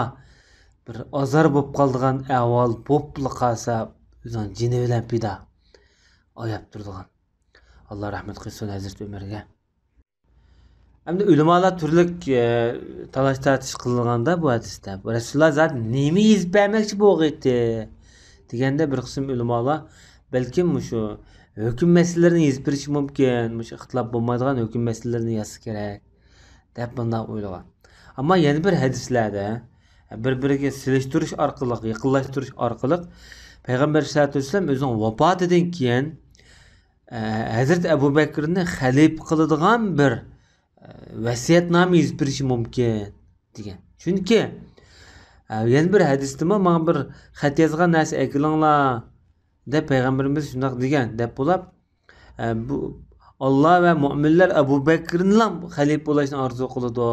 بىر ئازار بولۇپ قالىدىغان ئەھۋال بولۇپلا قالسا، ئۆزىنىڭ جېنى بىلەن پىدا، ئاياپ تۇرىدىغان. ئاللا رەھمەت قىلسۇن ھەزرىتى ئۆمەرگە. ئەمدى ئۆلىمالار تۈرلۈك، ئە، تالاش-تارتىش قىلىنغاندا بۇ ھەدىستە، رەسۇلۇللا زادى نېمە يېزىپ بەرمەكچى بولغىيتتى دېگەندە، بىر قىسىم ئۆلىمالار، بەلكىم مۇشۇ ھۆكۈم مەسىلىلىرىنى يېزىپ بېرىشى مۇمكىن، مۇشۇ ئىختىلاپ بولمايدىغان ھۆكۈم مەسىلىلىرىنى يازسا كېرەك، دەپ مۇنداق ئويلىغان. ئەمما يەنە بىر ھەدىسلەردە، بىر-بىرىگە سېلىشتۇرۇش ئارقىلىق، يېقىنلاشتۇرۇش ئارقىلىق پەيغەمبەر ئەلەيھىسسالاتۇ ۋەسسالام ئۆزىنىڭ ۋاپاتىدىن كېيىن، ئە، ھەزرىتى ئەبۇ بەكرىنى خەلىپە قىلىدىغان بىر، ئە، ۋەسىيەتنامە يېزىپ بېرىشى مۇمكىن، دېگەن. چۈنكى، ئە، يەنە بىر ھەدىستىمۇ، ماڭا بىر خەت يازغان نەرسە ئەكېلىڭلار، دەپ پەيغەمبىرىمىز شۇنداق دېگەن، دەپ بولۇپ، ئە، بۇ، ئاللا ۋە مۆمىنلەر ئەبۇ بەكرىنىلا خەلىپە بولۇشنى ئارزۇ قىلىدۇ،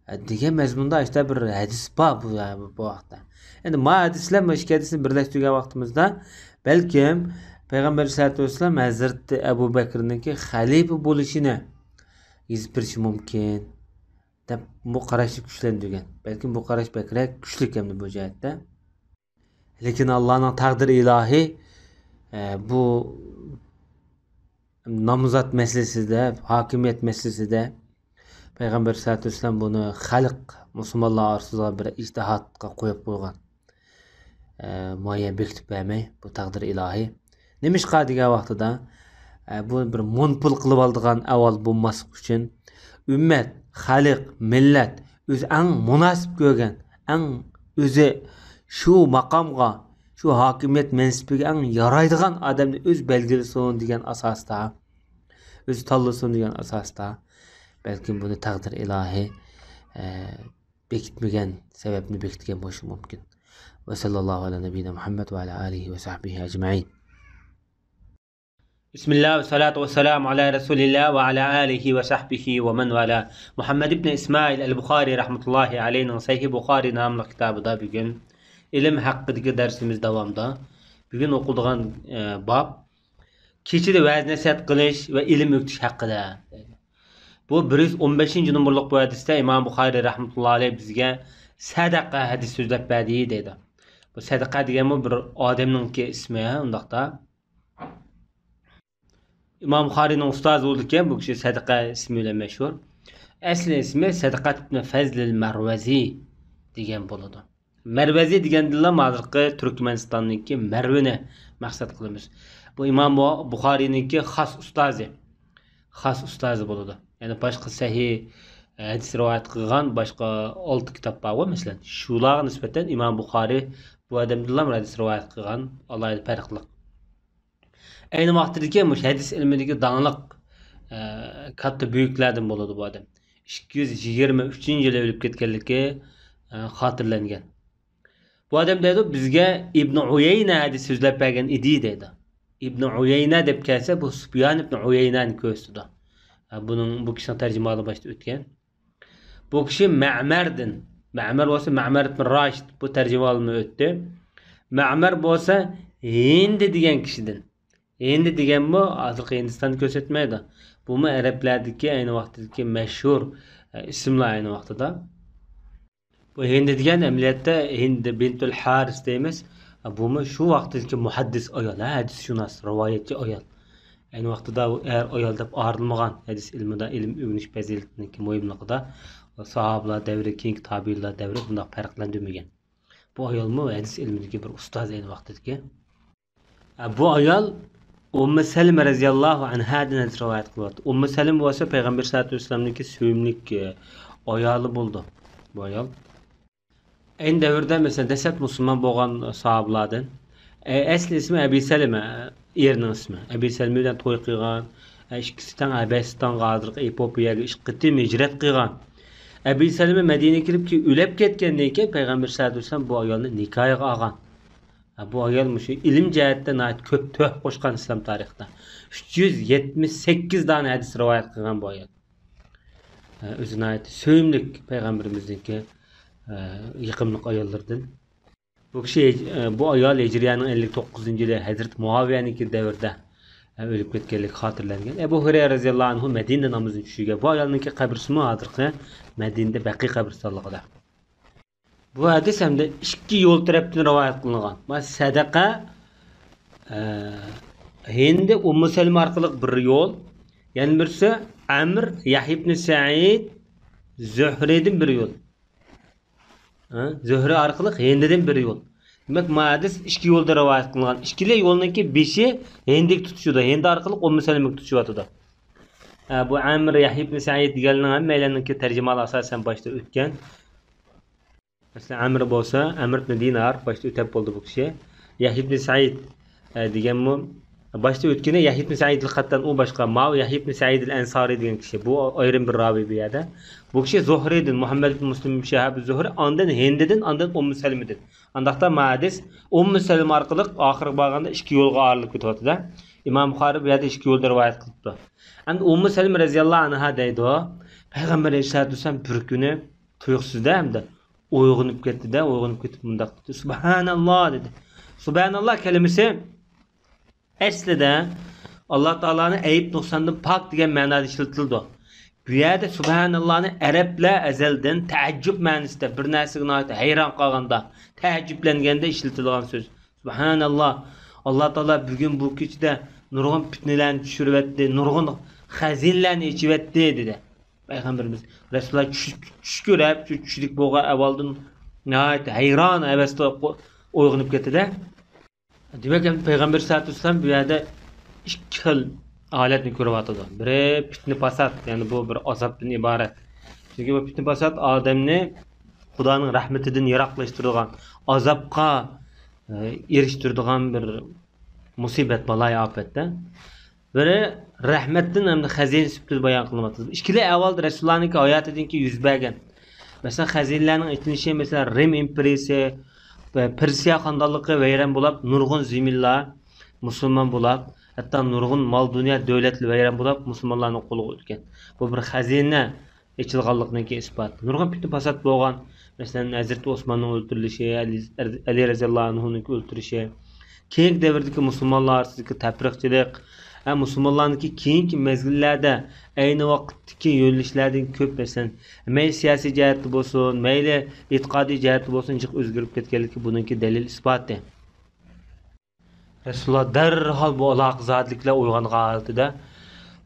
ئە، دېگەن مەزمۇندا ئىشتە بىر ھەدىس بار بۇ، بۇ ھەقتە. ئەمدى ما ھەدىسلەر، ما ئىككى ھەدىسنى بىرلەشتۈرگەن ۋاقتىمىزدا، بەلكىم پەيغەمبەر ئەلەيھىسسالاتۇ ۋەسسالام ھەزرىتى ئەبۇ بەكرىنىڭكى خەلىپە بولۇشىنى يېزىپ بېرىشى مۇمكىن، دەپ بۇ قاراشنى كۈچلەندۈرگەن. بەلكىم بۇ قاراش بەكرەك كۈچلۈك ئەمدى بۇ جەھەتتە. لېكىن ئاللانىڭ تەقدىر ئىلاھى، ئە، بۇ نامزات مەسىلىسىدە، ھاكىمىيەت مەسىلىسىدە پەيغەمبەر سەللەللاھۇ ئەلەيھى ۋەسەللەم بۇنى خەلق، مۇسۇلمانلار ئارىسىدا بىر ئىجتىھادقا قويۇپ قويغان. ئە، مۇئەييەن بېكىتىپ بەرمەي، بۇ تەقدىر ئىلاھى. نېمىشقا دېگەن ۋاقتىدا، ئە، بۇ بىر مونوپول قىلىۋالىدىغان ئەھۋال بولماسلىق ئۈچۈن، ئۈممەت، خەلق، مىللەت ئۆزى ئەڭ مۇناسىپ كۆرگەن، ئەڭ ئۆزى شۇ ماقامغا، شۇ ھاكىمىيەت مەنسىپىگە ئەڭ يارايدىغان ئادەمنى ئۆزى بەلگىلىسۇن دېگەن ئاساستا، ئۆزى تاللىسۇن دېگەن ئاساستا، بەلكىم بۇنى تەقدىر ئىلاھى، ئە، بېكىتمىگەن، سەۋەبنى بېكىتكەن بولۇشى مۇمكىن. ۋە سەللەللاھۇ ئەلا نەبىييىنا مۇھەممەد ۋە ئەلا ئالىھى ۋە سەھبىھى ئەجمەئىن. بىسمىللا ۋە سالاتۇ ۋە سالامۇ ئەلا رەسۇلىللا ۋە ئەلا ئالىھى ۋە سەھبىھى ۋە مەن ۋالا. مۇھەممەد ئىبنى ئىسمائىل ئەل بۇخارى رەھمەتۇللاھى ئەلەيھنىڭ سەھىھ بۇخارى ناملىق كىتابىدا بۈگۈن ئىلىم ھەققىدىكى دەرسىمىز داۋامىدا. بۈگۈن ئوقۇلىدىغان، ئە، باب كېچىدە ۋەز-نەسىھەت قىلىش ۋە ئىلىم ئۆگىتىش ھەققىدە. بۇ بىر يۈز ئون بەشىنچى نومۇرلۇق بۇ ھەدىستە ئىمام بۇخارى رەھمەتۇللاھى ئەلەيھ بىزگە سەدەقە ھەدىس سۆزلەپ بەردى دەيدۇ. بۇ سەدەقە دېگەنمۇ بىر ئادەمنىڭكى ئىسمى، ھە، ئۇنداقتا. ئىمام بۇخارىنىڭ ئۇستازى بولىدىكەن، بۇ كىشى سەدەقە ئىسمى بىلەن مەشھۇر. ئەسلى ئىسمى سەدىقەت ئىبن فەزلىل مەرۋەزى دېگەن بولىدۇ. مەرۋەزى دېگەندىلا ھازىرقى تۈركمەنىستاننىڭكى مەرۋىنى مەقسەت قىلىمىز. بۇ ئىمام بۇ-، بۇخارىنىڭكى خاس ئۇستازى. خاس ئۇستازى بولىدۇ. يەنى باشقا سەھىھ ھەدىس رىۋايەت قىلغان باشقا ئالتە كىتاب بارغۇ، مەسىلەن، شۇلارغا نىسبەتەن ئىمام بۇخارى بۇ ئادەمدىنلا ھەدىس رىۋايەت قىلغان، ئالاھىدە پەرقلىق. ئەينى ۋاقتىدىكى مۇشۇ ھەدىس ئىلمىدىكى داڭلىق، ئە، كاتتا بۈيۈكلەردىن بولىدۇ بۇ ئادەم. ئىككى يۈز يىگىرمە ئۈچىنچى يىلى ئۆلۈپ كەتكەنلىكى، ئە، خاتىرىلەنگەن. بۇ ئادەم دەيدۇ، بىزگە ئىبنى ئۇيەينە ھەدىس سۆزلەپ بەرگەن ئىدى دەيدۇ. ئىبنى ئۇيەينە دەپ كەلسە، بۇ سۇپيان ئىبنى ئۇيەينەنى كۆرسىتىدۇ. ئە، بۇنىڭ، بۇ كىشىنىڭ تەرجىمىھالى باشتا ئۆتكەن. بۇ كىشى مەمەردىن، مەمەر بولسا مەمەر ئىبن راشىد، بۇ تەرجىمىھالىمۇ ئۆتتى. مەمەر بولسا ھىندى دېگەن كىشىدىن. ھىندى دېگەنمۇ ھازىرقى ھىندىستاننى كۆرسەتمەيدۇ. بۇمۇ ئەرەبلەردىكى ئەينى ۋاقىتتىكى مەشھۇر، ئە، ئىسىملار ئەينى ۋاقتىدا. بۇ ھىندى دېگەن ئەمەلىيەتتە ھىندى بىنتۇل ھارىس دەيمىز. بۇمۇ شۇ ۋاقىتتىكى مۇھەددىس ئايال، ھە، ھەدىسشۇناس، رىۋايەتچى ئايال. ئەينى ۋاقتىدا ئۇ ئەر ئايال دەپ ئايرىلمىغان، ھەدىس ئىلمىدا ئىلىم ئۆگىنىش پەزىلىتىنىڭكى مۇھىملىقىدا، ساھابىلار دەۋرى، كېيىنكى تابىئىنلار دەۋرى بۇنداق پەرقلەندۈرمىگەن. بۇ ئايالمۇ ھەدىس ئىلمىدىكى بىر ئۇستاز ئەينى ۋاقتىدىكى. ھە، بۇ ئايال ئۇممۇ سەلمە رەزىياللاھۇ ئەنھادىن ھەدىس رىۋايەت قىلىۋاتىدۇ. ئۇممۇ سەلمە بولسا پەيغەمبەر سەللەللاھۇ ئەلەيھى ۋەسەللەمنىڭكى سۆيۈملۈك، ئە، ئايالى بولدى بۇ ئايال. ئەينى دەۋردە، مەسىلەن، دەسلەپ مۇسۇلمان بولغان ساھابىلاردىن، ئە، ئەسلى ئىسمى ئەبى سەلمە، ئېرىنىڭ ئىسمى. ئەبى سەلمە بىلەن توي قىلغان، ئە، ئىككىسى تەڭ ھەبەستانغا، ھازىرقى ئېپىياگە ئىككى قېتىم ھىجرەت قىلغان. ئەبى سەلمە مەدىنىگە كىرىپ كېيىن ئۆلۈپ كەتكەندىن كېيىن پەيغەمبەر سەللەللاھۇ ئەلەيھى ۋەسەللەم بۇ ئايالنى نىكاھىغا ئالغان. ھە، بۇ ئايال مۇشۇ ئىلىم جەھەتتە ناھايىتى كۆپ تۆھپە قوشقان ئىسلام تارىخىدا. ئۈچ يۈز يەتمىش سەككىز دانە ھەدىس رىۋايەت قىلغان بۇ ئايال. ھە، ئۆزى ناھايىتى سۆيۈملۈك پەيغەمبىرىمىزنىڭكى، ھە، يېقىملىق ئاياللىرىدىن. بۇ كىشى، ھە، بۇ ئايال ھىجرىيەنىڭ ئەللىك توققۇزىنچى يىلى ھەزرىتى مۇئاۋىيەنىڭكى دەۋرىدە، ھە، ئۆلۈپ كەتكەنلىكى خاتىرىلەنگەن. ئەبۇ ھۇرەيرە رەزىياللاھۇ ئەنھۇ مەدىنىدە نامىزىنى چۈشۈرگەن. بۇ ئايالنىڭكى قەبرىسىمۇ ھازىرقى مەدىنىدە بەقىي قەبرىستانلىقىدا. بۇ ھەدىس ھەمدە ئىككى يول تەرەپتىن رىۋايەت قىلىنغان. مانا سەدەقە، ئە، ھىندى ئۇممۇ سەلمە ئارقىلىق بىر يول، يەنە بىرسى ئەمر يەھيا ئىبنى سەئىد زۆھرىدىن بىر يول. ھە؟ زۆھرى ئارقىلىق ھىندىدىن بىر يول. دېمەك، ما ھەدىس ئىككى يولدا رىۋايەت قىلىنغان. ئىككىلا يولنىڭكى بېشى ھىندىگە تۇتىشىدۇ. ھىندى ئارقىلىق ئۇممۇ سەلمىگە تۇتىشىۋاتىدۇ. ھە، بۇ ئەمر يەھيا ئىبنى سەئىد دېگەننىڭ ھەممەيلەننىڭكى تەرجىمىھالى ئاساسەن باشتا ئۆتكەن. مەسىلەن، ئەمر بولسا، ئەمر ئىبنى دىنار، باشتا ئۆتەپ بولدى بۇ كىشى. يەھيا ئىبنى سەئىد، ئە، دېگەنمۇ، باشتا ئۆتكىنى يەھيا ئىبنى سەئىدىل قەتتان، ئۇ باشقا. ماۋۇ يەھيا ئىبنى سەئىدىل ئەنسارى دېگەن كىشى. بۇ ئايرىم بىر راۋى بۇ يەردە. بۇ كىشى زۇھرىدىن، مۇھەممەد ئىبنى مۇسلىم ئىبنى شىھابى زۇھرى، ئاندىن ھىندىدىن، ئاندىن ئۇممۇ سەلمىدىن. ئانداقتا ما ھەدىس ئۇممۇ سەلمە ئارقىلىق ئاخىرىغا بارغاندا ئىككى يولغا ئايرىلىپ كېتىۋاتىدۇ. ئىمام بۇخارى بۇ يەردە ئىككى يولدا رىۋايەت قىلىپتۇ. ئەمدى ئۇممۇ سەلمە رەزىياللاھۇ ئەنھا دەيدۇ، پەيغەمبەر ئەلەيھىسسالاتۇ ۋەسسالام بىر كۈنى تۇيۇقسىزدا ھەمدە ئويغىنىپ كەتتى-دە، ئويغىنىپ كېتىپ مۇنداق دېدى، سۇبھاناللا دېدى. سۇبھاناللا كەلىمىسى ئەسلىدە ئاللا تائالانى ئەيىب نۇقساندىن پاك دېگەن مەنادا ئىشلىتىلىدۇ. بۇ يەردە سۇبھاناللانى ئەرەبلەر ئەزەلدىن تەئەججۈپ مەنىسىدە، بىر نەرسىگە ناھايىتى ھەيران قالغاندا، تەئەججۈپلەنگەندە ئىشلىتىدىغان سۆز. سۇبھاناللا، ئاللا تائالا بۈگۈن بۇ كېچىدە نۇرغۇن پىتنىلەرنى چۈشۈرۈۋەتتى، نۇرغۇن خەزىنىلەرنى ئېچىۋەتتى، دېدى. پەيغەمبىرىمىز رەسۇلۇللا چۈش، چۈش كۆرۈپ، چۈ-، چۈشلۈك بولغان ئەھۋالدىن ناھايىتى ھەيران، ھەۋەستە ئويغىنىپ كەتتى-دە. دېمەك، ئەمدى پەيغەمبەر سەللەللاھۇ ئەلەيھى ۋەسەللەم بۇ يەردە ئىككى خىل ھالەتنى كۆرۈۋاتىدۇ. بىرى پىتنە پاسات، يەنى بۇ بىر ئازابتىن ئىبارەت. چۈنكى بۇ پىتنە پاسات ئادەمنى خۇدانىڭ رەھمىتىدىن يىراقلاشتۇرىدىغان، ئازابقا، ئە، ئېرىشتۈرىدىغان بىر مۇسىبەت، بالايىئاپەت-دە. بىرى رەھمەتتىن ھەمدە خەزىنە سۈپىتىدە بايان قىلىنىۋاتىدۇ. ئىككىلا ئەھۋال رەسۇلۇللانىڭكى ھاياتىدىن كېيىن يۈز بەرگەن. مەسىلەن، خەزىنىلەرنىڭ ئېچىلىشى، مەسىلەن، رىم ئىمپېرىيىسى، پېرسىيە خانلىقى ۋەيران بولاپ، نۇرغۇن زېمىنلار مۇسۇلمان بولاپ، ھەتتا نۇرغۇن مال-دۇنيا، دۆلەتلەر ۋەيران بولاپ، مۇسۇلمانلارنىڭ قولىغا ئۆتكەن. بۇ بىر خەزىنە ئېچىلغانلىقىنىڭكى ئىسپاتى. نۇرغۇن پىتنە-پاسات بولغان. مەسىلەن، ھەزرىتى ئوسماننىڭ ئۆلتۈرۈلۈشى، ئەلى، ئەلى رەزىياللاھۇ ئەنھۇنىڭكى ئۆلتۈرۈشى. كېيىنكى دەۋردىكى مۇسۇلمانلار ئارىسىدىكى تەپرىقىچىلىق، ھە، مۇسۇلمانلارنىڭكى كېيىنكى مەزگىللەردە ئەينى ۋاقىتتىكى يۆنىلىشلەردىن كۆپ، مەسىلەن، مەيلى سىياسىي جەھەتتە بولسۇن، مەيلى ئېتىقادىي جەھەتتە بولسۇن، جىق ئۆزگىرىپ كەتكەنلىكى بۇنىڭكى دەلىل-ئىسپاتى. رەسۇلۇللا دەرھال بۇ ئالاقىزادىلىكلەر ئويغانغان ھالىتىدە،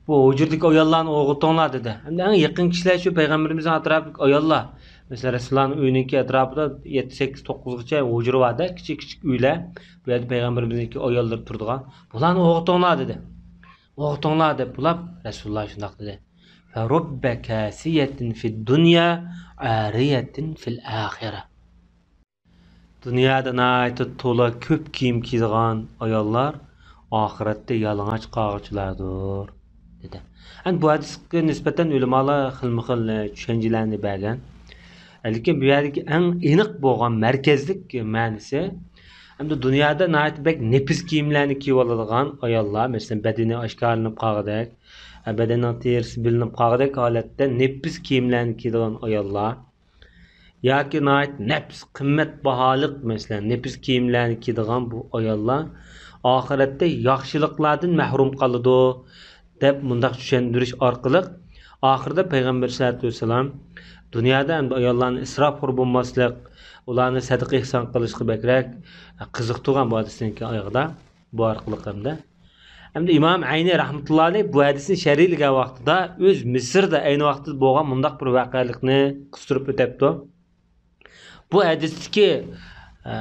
بۇ ھۇجرىدىكى ئاياللارنى ئويغىتىڭلار دېدى. ئەمدى ئەڭ يېقىن كىشىلەر شۇ پەيغەمبىرىمىزنىڭ ئەتراپىدىكى ئاياللار. مەسىلەن، رەسۇلۇللانىڭ ئۆيىنىڭكى ئەتراپىدا يەتتە، سەككىز، توققۇزغىچە ھۇجرا بار-دە، كىچىك كىچىك ئۆيلەر. بۇ يەردە پەيغەمبىرىمىزنىڭكى ئاياللىرى تۇرىدىغان. بۇلارنى ئويغىتىڭلار دېدى. ئويغىتىڭلار دەپ بۇلاپ، رەسۇلۇللا شۇنداق دېدى. فرب كاسية في الدنيا عارية في الآخرة. دۇنيادا ناھايىتى تولا كۆپ كىيىم كىيىدىغان ئاياللار ئاخىرەتتە يالىڭاچ قالغۇچىلاردۇر، دېدى. ئەمدى بۇ ھەدىسكە نىسبەتەن ئۆلىمالار خىلمۇ خىل چۈشەنچىلەرنى بەرگەن. لېكىن بۇ يەردىكى ئەڭ ئېنىق بولغان مەركەزلىك مەنىسى، ئەمدى دۇنيادا ناھايىتى بەك نېپىز كىيىملەرنى كىيىۋالىدىغان ئاياللار، مەسىلەن، بەدىنى ئاشكارىلىنىپ قالغۇدەك، بەدەننىڭ تېرىسى بىلىنىپ قالغۇدەك ھالەتتە نېپىز كىيىملەرنى كىيىدىغان ئاياللار، ياكى ناھايىتى نەپىس، قىممەت باھالىق، مەسىلەن، نەپىس كىيىملەرنى كىيىدىغان بۇ ئاياللار ئاخىرەتتە ياخشىلىقلاردىن مەھرۇم قالىدۇ، دەپ مۇنداق چۈشەندۈرۈش ئارقىلىق، ئاخىرىدا پەيغەمبەر ئەلەيھىسسالاتۇ ۋەسسالام دۇنيادا ئەمدى ئاياللارنى ئىسراپخور بولماسلىق، ئۇلارنى سەدىقە ئېھسان قىلىشقا بەكرەك قىزىقتۇرغان بۇ ھەدىسنىڭكى ئايىغىدا، بۇ ئارقىلىق ھەمدە. ئەمدى ئىمام ئەينى رەھمەتۇللا ئەلەيھ بۇ ھەدىسنى شەرھلىگەن ۋاقتىدا ئۆز مىسىردا ئەينى ۋاقىتتا بولغان مۇنداق بىر ۋەقەلىكنى قىستۇرۇپ ئۆتەپتۇ. بۇ ھەدىستىكى، ئە،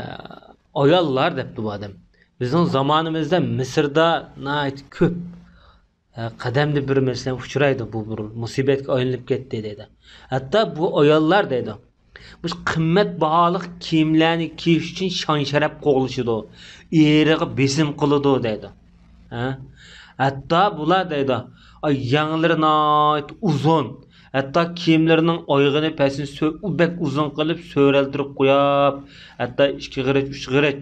ئاياللار دەپتۇ بۇ ئادەم. بىزنىڭ زامانىمىزدا مىسىردا ناھايىتى كۆپ، ئە، قەدەمدە بىر مەسىلەن ئۇچرايدۇ، بۇ بىر مۇسىبەتكە ئايلىنىپ كەتتى دەيدۇ. ھەتتا بۇ ئاياللار دەيدۇ، مۇشۇ قىممەت باھالىق كىيىملەرنى كىيىش ئۈچۈن شان-شەرەپ قوغلىشىدۇ، ئېرىغا بېسىم قىلىدۇ دەيدۇ. ھە؟ ھەتتا بۇلار دەيدۇ، ئاي، يەڭلىرى ناھايىتى ئۇزۇن، ھەتتا كىيىملىرىنىڭ ئايىغىنى پەسىنى سۆ-، ئۇ بەك ئۇزۇن قىلىپ سۆرەلدۈرۈپ قويۇپ، ھەتتا ئىككى غېرىچ، ئۈچ غېرىچ،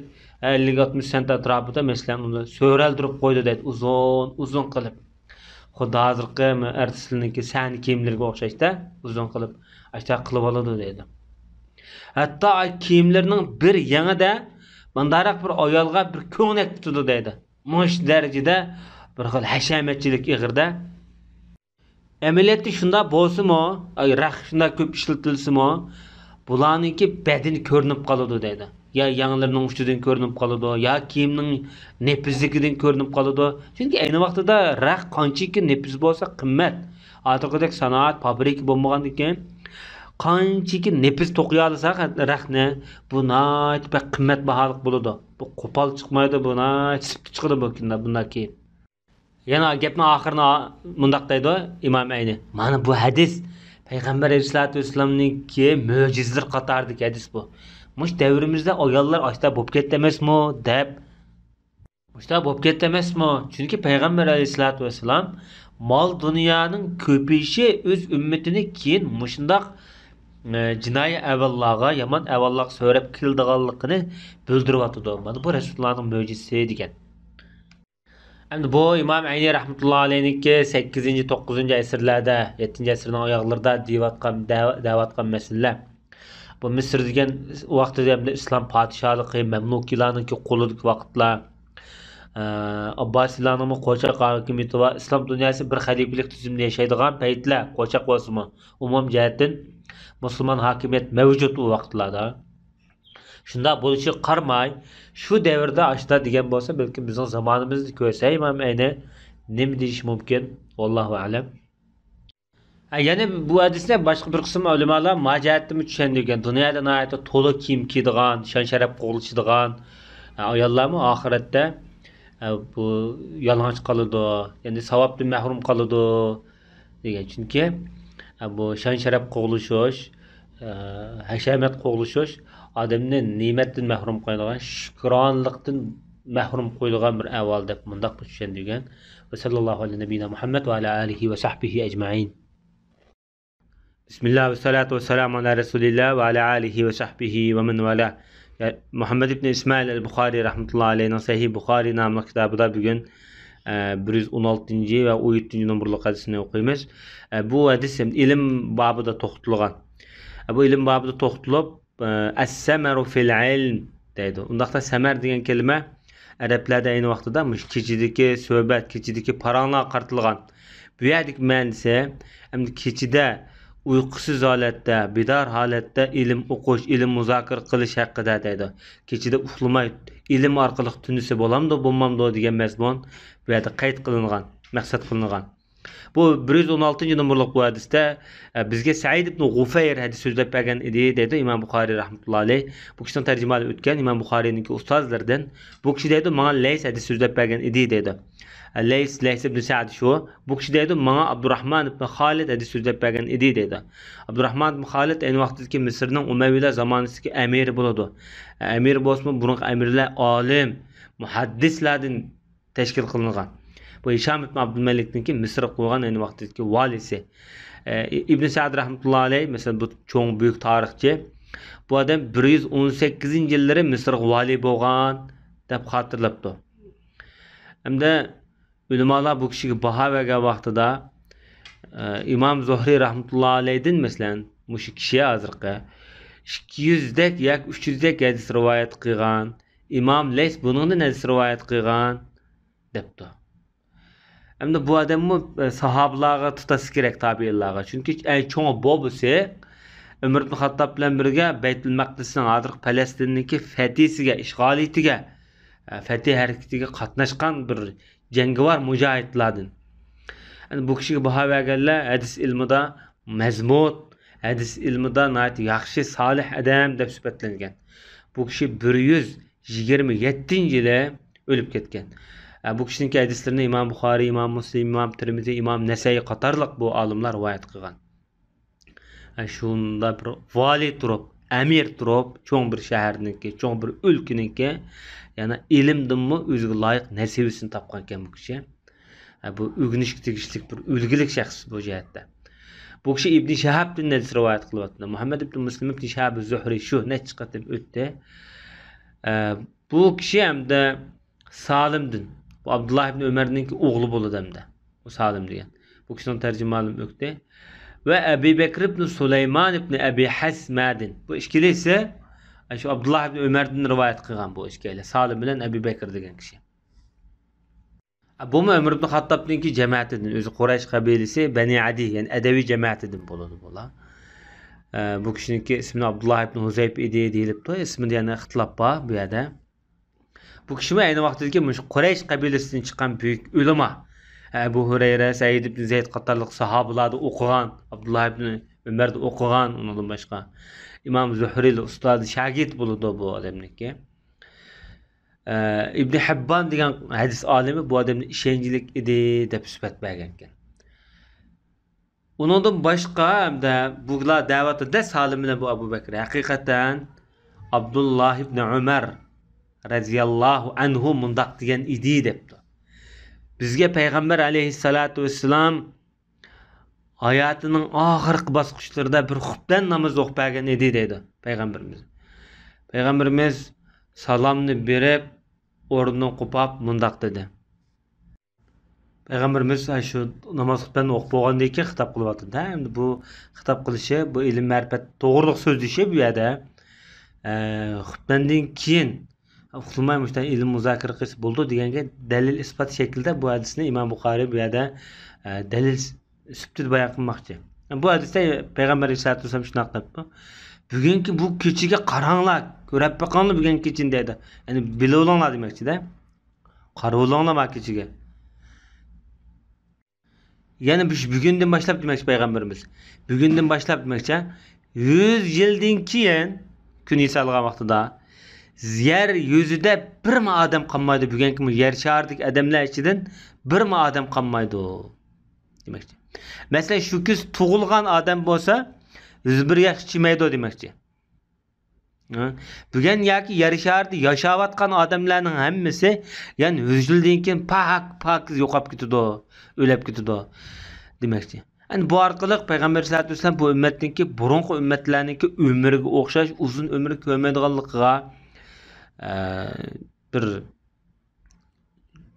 ئەللىك ئاتمىش سانت ئەتراپىدا، مەسىلەن، ئۇنى سۆرەلدۈرۈپ قويىدۇ دەيدۇ، ئۇزۇن، ئۇزۇن قىلىپ. خۇددى ھازىرقى ئەرتىسلىرىنىڭكى سەھنە كىيىملىرىگە ئوخشاشتا ئۇزۇن قىلىپ، ئاشۇنداق قىلىۋالىدۇ دەيدۇ. ھەتتا ئاي كىيىملىرىنىڭ بىر يېڭىدە مۇنداقراق بىر ئايالغا بىر كۆڭلەك تۇتىدۇ دەيدۇ. مۇشۇ دەرىجىدە بىر خىل ھەشەمەتچىلىك ئېغىردە. ئەمەلىيەتتە شۇنداق بولسىمۇ، ئاي، رەخت شۇنداق كۆپ ئىشلىتىلسىمۇ، بۇلارنىڭكى بەدىنى كۆرۈنۈپ قالىدۇ دەيدۇ. يا يەڭلىرىنىڭ ئۇچىدىن كۆرۈنۈپ قالىدۇ، يا كىيىمنىڭ نېپىزلىكىدىن كۆرۈنۈپ قالىدۇ. چۈنكى ئەينى ۋاقتىدا رەخت قانچىكى نېپىز بولسا قىممەت. ھازىرقىدەك سانائەت، فابرىكا بولمىغاندىكىن، قانچىكى نېپىز توقۇيالىساق رەختنى، بۇ ناھايىتى بەك قىممەت باھالىق بولىدۇ. بۇ قوپال چىقمايدۇ، بۇ ناھايىتى سىپتا چىقىدۇ بۇ كۈندە، بۇنداق كىيىم. يەنە گەپنىڭ ئاخىرىدا مۇنداق دەيدۇ ئىمام ئەينى، مانا بۇ ھەدىس پەيغەمبەر ئەلەيھىسسالاتۇ ۋەسسالامنىڭكى مۆجىزىلىرى قاتارىدىكى ھەدىس بۇ. مۇشۇ دەۋرىمىزدە ئاياللار ئاشتا بولۇپ كەتتى ئەمەسمۇ دەپ. مۇشۇنداق بولۇپ كەتتى ئەمەسمۇ؟ چۈنكى پەيغەمبەر ئەلەيھىسسالاتۇ ۋەسسالام مال دۇنيانىڭ كۆپىيىشى ئۆز ئۈممىتىنى كېيىن مۇشۇنداق، ئە، جىنايى ئەھۋاللارغا، يامان ئەھۋاللارغا سۆرەپ كېلىدىغانلىقىنى بىلدۈرۈۋاتىدۇ. مانا بۇ رەسۇلۇللانىڭ مۆجىزىسى دېگەن. ئەمدى بۇ ئىمام ئەينى رەھمەتۇللا ئەلەيھنىڭكى سەككىزىنچى، توققۇزىنچى ئەسىرلەردە، يەتتىنچى ئەسىرنىڭ ئاياغلىرىدا دېيىۋاتقان، دەۋ-، دەۋاتقان مەسىلىلەر. بۇ مىسىر دېگەن ۋاقتىدا ئەمدى ئىسلام پادىشاھلىقى، مەملۇكىيلارنىڭكى قولىدىكى ۋاقىتلار. ئە، ئابباسىيلارنىڭمۇ قوچاق ھاكىمىيىتى بار. ئىسلام دۇنياسى بىر خەلىپىلىك تۈزۈمدە ياشايدىغان پەيتلەر، قوچاق بولسىمۇ، ئومۇم جەھەتتىن مۇسۇلمان ھاكىمىيەت مەۋجۇت ئۇ ۋاقىتلاردا. شۇنداق بولۇشىغا قارىماي، شۇ دەۋردە ئاشۇنداق دېگەن بولسا، بەلكىم بىزنىڭ زامانىمىزدا كۆرسە ئىمام ئەينى نېمە دېيىشى مۇمكىن؟ ۋاللاھۇ ئەلەم. ھە، يەنى بۇ ھەدىسنى باشقا بىر قىسىم ئۆلىمالار ما جەھەتتىنمۇ چۈشەندۈرگەن. دۇنيادا ناھايىتى تولا كىيىم كىيىدىغان، شان-شەرەپ قوغلىشىدىغان، ھە، ئاياللارمۇ ئاخىرەتتە، ھە، بۇ يالىڭاچ قالىدۇ، يەنى ساۋابتىن مەھرۇم قالىدۇ دېگەن. چۈنكى، ھە، بۇ شان-شەرەپ قوغلىشىش، ھە، ھەشەمەت قوغلىشىش ئادەمنى نېمەتتىن مەھرۇم قىلىدىغان، شۈكرانىلىقتىن مەھرۇم قويىدىغان بىر ئەھۋال دەپ مۇنداق چۈشەندۈرگەن. ۋە سەللەللاھۇ ئەلە نەبىينا مۇھەممەد ۋە ئەلە ئالىھى ۋە سەھبىھى ئەجمەئىن. بىسمىللا ۋە سالاتۇ ۋە سالامۇ ئەلە رەسۇلىللا ۋە ئەلە ئالىھى ۋە سەھبىھى ۋە مەن ۋالا. يا، مۇھەممەد ئىبن ئىسمائىل ئەل بۇخارى رەھمەتۇللا ئەلەيھنىڭ سەھىھ بۇخارى ناملىق كىتابىدا بۈگۈن، ئە، بىر يۈز ئون ئالتىنچى ۋە ئون يەتتىنچى نومۇرلۇق ھەدىسنى ئوقۇيمىز. ئە، بۇ ھەدىس ئىلىم بابىدا توختىلىدىغان. ئە، بۇ ئىلىم بابىدا توختىلىپ، ئەسسەمەرۇ فىل ئىلم دەيدۇ. ئۇنداقتا سەمەر دېگەن كەلىمە ئەرەبلەردە ئەينى ۋاقتىدا مۇشۇ كېچىدىكى سۆھبەت، كېچىدىكى پاراڭلارغا قارىتىلغان. بۇ يەردىكى مەنىسى، ئەمدى كېچىدە ئۇيقۇسىز ھالەتتە، بىدار ھالەتتە ئىلىم ئوقۇش، ئىلىم مۇزاكىرە قىلىش ھەققىدە دەيدۇ. كېچىدە ئۇخلىماي ئىلىم ئارقىلىق تۈنىسە بولامدۇ، بولمامدۇ دېگەن مەزمۇن بۇ يەردە قەيت قىلىنغان، مەقسەت قىلىنغان. بۇ بىر يۈز ئون ئالتىنچى نومۇرلۇق بۇ ھەدىستە، ئە، بىزگە سەئىد ئىبن غۇفەير ھەدىس سۆزلەپ بەرگەن ئىدى، دەيدۇ ئىمام بۇخارىي رەھمەتۇللا ئەلەيھ. بۇ كىشىنىڭ تەرجىمىھالى ئۆتكەن، ئىمام بۇخارىينىڭكى ئۇستازلىرىدىن. بۇ كىشى دەيدۇ، ماڭا لەيس ھەدىس سۆزلەپ بەرگەن ئىدى، دەيدۇ. ئە، لەيس، لەيس ئىبن سەئد شۇ. بۇ كىشى دەيدۇ، ماڭا ئابدۇرراھمان ئىبن خالىد ھەدىس سۆزلەپ بەرگەن ئىدى، دەيدۇ. ئابدۇرراھمان ئىبن خالىد ئەينى ۋاقىتتىكى مىسىرنىڭ ئۇمەۋىيلار زامانىسىدىكى ئەمىرى بولىدۇ. ئە، ئەمىر بولسىمۇ، بۇرۇنقى ئەمىرلەر ئالىم، مۇھەددىسلاردىن تەشكىل قىلىنغان. بۇ ھىشام ئىبن ئابدۇلمەلىكنىڭكى مىسىرغا قۇرغان ئەينى ۋاقىتتىكى ۋالىسى. ئە، ئىبن سەئد رەھمەتۇللا ئەلەيھ، مەسىلەن، بۇ چوڭ بۈيۈك تارىخچى. بۇ ئادەم بىر يۈز ئون سەككىزىنچى يىللىرى مىسىرغا ۋالىي بولغان دەپ خاتىرىلەپتۇ. ھەمدە ئۆلىمالار بۇ كىشىگە باھا بەرگەن ۋاقتىدا، ئە، ئىمام زۇھرى رەھمەتۇللا ئەلەيھدىن، مەسىلەن، مۇشۇ كىشى ھازىرقى ئىككى يۈزدەك ياكى ئۈچ يۈزدەك ھەدىس رىۋايەت قىلغان. ئىمام لەيس بۇنىڭدىن ھەدىس رىۋايەت قىلغان، دەپتۇ. ئەمدى بۇ ئادەممۇ، ئە، ساھابىلارغا تۇتاشسا كېرەك، تابىئىنلارغا. چۈنكى ئەڭ چوڭ بوبىسى ئۆمەر ئىبن خاتتاب بىلەن بىرگە بەيتۇل مەقدىسنىڭ، ھازىرقى پەلەستىننىڭكى فەتھىسىگە، ئىشغالىيىتىگە، ئە، فەتھى ھەرىكىتىگە قاتناشقان بىر جەڭگىۋار مۇجاھىدلاردىن. ئەمدى بۇ كىشىگە باھا بەرگەنلەر ھەدىس ئىلمىدا مەزمۇت، ھەدىس ئىلمىدا ناھايىتى ياخشى، سالىھ ئادەم دەپ سۈپەتلەنگەن. بۇ كىشى بىر يۈز يىگىرمە يەتتىنچى يىلى ئۆلۈپ كەتكەن. ئە، بۇ كىشىنىڭكى ھەدىسلىرىنى ئىمام بۇخارىي، ئىمام مۇسلىم، ئىمام تىرمىزى، ئىمام نەسەئىي قاتارلىق بۇ ئالىملار رىۋايەت قىلغان. ئە، شۇنداق بىر ۋالىي تۇرۇپ، ئەمىر تۇرۇپ، چوڭ بىر شەھەرنىڭكى، چوڭ بىر ئۆلكىنىڭكى، يەنە ئىلىمدىنمۇ ئۆزىگە لايىق نەسىۋىسىنى تاپقانىكەن بۇ كىشى. ھە، بۇ ئۆگىنىشكە تېگىشلىك بىر ئۈلگىلىك شەخس بۇ جەھەتتە. بۇ كىشى ئىبنى شەھابتىن ھەدىس رىۋايەت قىلىۋاتىدۇ. مۇھەممەد ئىبنى مۇسلىم ئىبنى شەھاب زۇھرى شۇ نەچچە قېتىم ئۆتتى. ئە، بۇ كىشى ھەمدە سالىمدىن، بۇ ئابدۇللا ئىبنى ئۆمەرنىڭكى ئوغلى بولىدۇ ھەمدە. بۇ سالىم دېگەن. بۇ كىشىنىڭ تەرجىمىھالىمۇ ئۆتتى. ۋە ئەبى بەكر ئىبنى سۇلەيمان ئىبنى ئەبى ھەسمەدىن. بۇ ئىككىلىسى شۇ ئابدۇللا ئىبنى ئۆمەردىن رىۋايەت قىلغان بۇ ئىككىلى. سالىم بىلەن ئەبى بەكر دېگەن كىشى. بۇمۇ ئۆمەر ئىبن خاتتابنىڭكى جەمەتىدىن، ئۆزى قۇرەيش قەبىلىسى بەنى ئەدى، يەنى ئەدەۋى جەمەتىدىن بولىدۇ بۇلار. ئە، بۇ كىشىنىڭكى ئىسمى ئابدۇللا ئىبن ھۇزەيپ ئىدى دېيىلىپتۇ. ئىسمىدا يەنە ئىختىلاپ بار بۇ يەردە. بۇ كىشىمۇ ئەينى ۋاقتىدىكى مۇشۇ قۇرەيش قەبىلىسىدىن چىققان بۈيۈك ئۆلىما. ئەبۇ ھۇرەيرە، سەئىد ئىبن زەيد قاتارلىق ساھابىلاردا ئوقۇغان، ئابدۇللا ئىبن ئۆمەردە ئوقۇغان، ئۇنىڭدىن باشقا ئىمام زۇھرىل ئۇستازى، شاگىرت بولىدۇ بۇ ئادەمنىڭكى. ئە، ئىبنى ھەببان دېگەن ھەدىس ئالىمى بۇ ئادەمنى ئىشەنچلىك ئىدى دەپ سۈپەت بەرگەنكەن. ئۇنىڭدىن باشقا ھەمدە بۇلار دەۋاتىدۇ سالىم بىلەن بۇ ئەبۇ بەكرى. ھەقىقەتەن ئابدۇللا ئىبنى ئۆمەر رەزىياللاھۇ ئەنھۇ مۇنداق دېگەن ئىدى دەپتۇ. بىزگە پەيغەمبەر ئەلەيھىسسالاتۇ ۋەسسالام ھاياتىنىڭ ئاخىرقى باسقۇچلىرىدا بىر خۇپتەن نامىزى ئوقۇپ بەرگەن ئىدى دەيدۇ پەيغەمبىرىمىز. پەيغەمبىرىمىز سالامنى بېرىپ، ئورنىدىن قوپاپ مۇنداق دېدى. پەيغەمبىرىمىز، ھە، شۇ ناماز خۇتبەنى ئوقۇپ بولغاندىن كېيىن خىتاب قىلىۋاتىدۇ. ھە، ئەمدى بۇ خىتاب قىلىشى، بۇ ئىلىم مەرىپەت توغرىلىق سۆزلىشى بۇ يەردە. ئە، خۇتبەندىن كېيىن ئۇقتۇرماي مۇشۇنداق ئىلىم مۇزاكىرە قىلسا بولىدۇ دېگەنگە دەلىل ئىسپات شەكلىدە بۇ ھەدىسنى ئىمام بۇخارىي بۇ يەردە، ئە، دەلىل سۈپىتىدە بايان قىلماقچى. بۇ ھەدىستە پەيغەمبەر ئەلەيھىسسالاتۇ ۋەسسالام شۇنداق دەپتۇ. بۈگۈنكى بۇ كېچىگە قاراڭلار، كۆرۈپ بېقىڭلار بۈگۈنكى كېچىنى دەيدۇ. يەنى بىلىۋېلىڭلار دېمەكچىدە. قارىۋېلىڭلار ما كېچىگە. يەنى بۈش-، بۈگۈندىن باشلاپ دېمەكچى پەيغەمبىرىمىز. بۈگۈندىن باشلاپ دېمەكچى. يۈز يىلدىن كېيىن كۈن ھېسابلىغان ۋاقتىدا يەر يۈزىدە بىرمۇ ئادەم قالمايدۇ. بۈگۈنكى يەر شارىدىكى ئادەملەر ئىچىدىن بىرمۇ ئادەم قالمايدۇ دېمەكچى. مەسىلەن، شۇ كۈز تۇغۇلغان ئادەم بولسا، يۈز بىر ياشقىچە يېمەيدۇ دېمەكچى. ھە؟ بۈگۈن ياكى يەر شارىدا ياشاۋاتقان ئادەملەرنىڭ ھەممىسى يەنە يۈز يىلدىن كېيىن پاك، پاكىز يوقاپ كېتىدۇ، ئۆلۈپ كېتىدۇ دېمەكچى. يەنى بۇ ئارقىلىق پەيغەمبەر سەللەللاھۇ ئەلەيھى ۋەسەللەم بۇ ئۈممەتنىڭكى، بۇرۇنقى ئۈممەتلەرنىڭكى ئۆمرىگە ئوخشاش ئۇزۇن ئۆمۈر كۆرمەيدىغانلىقىغا، ئە، بىر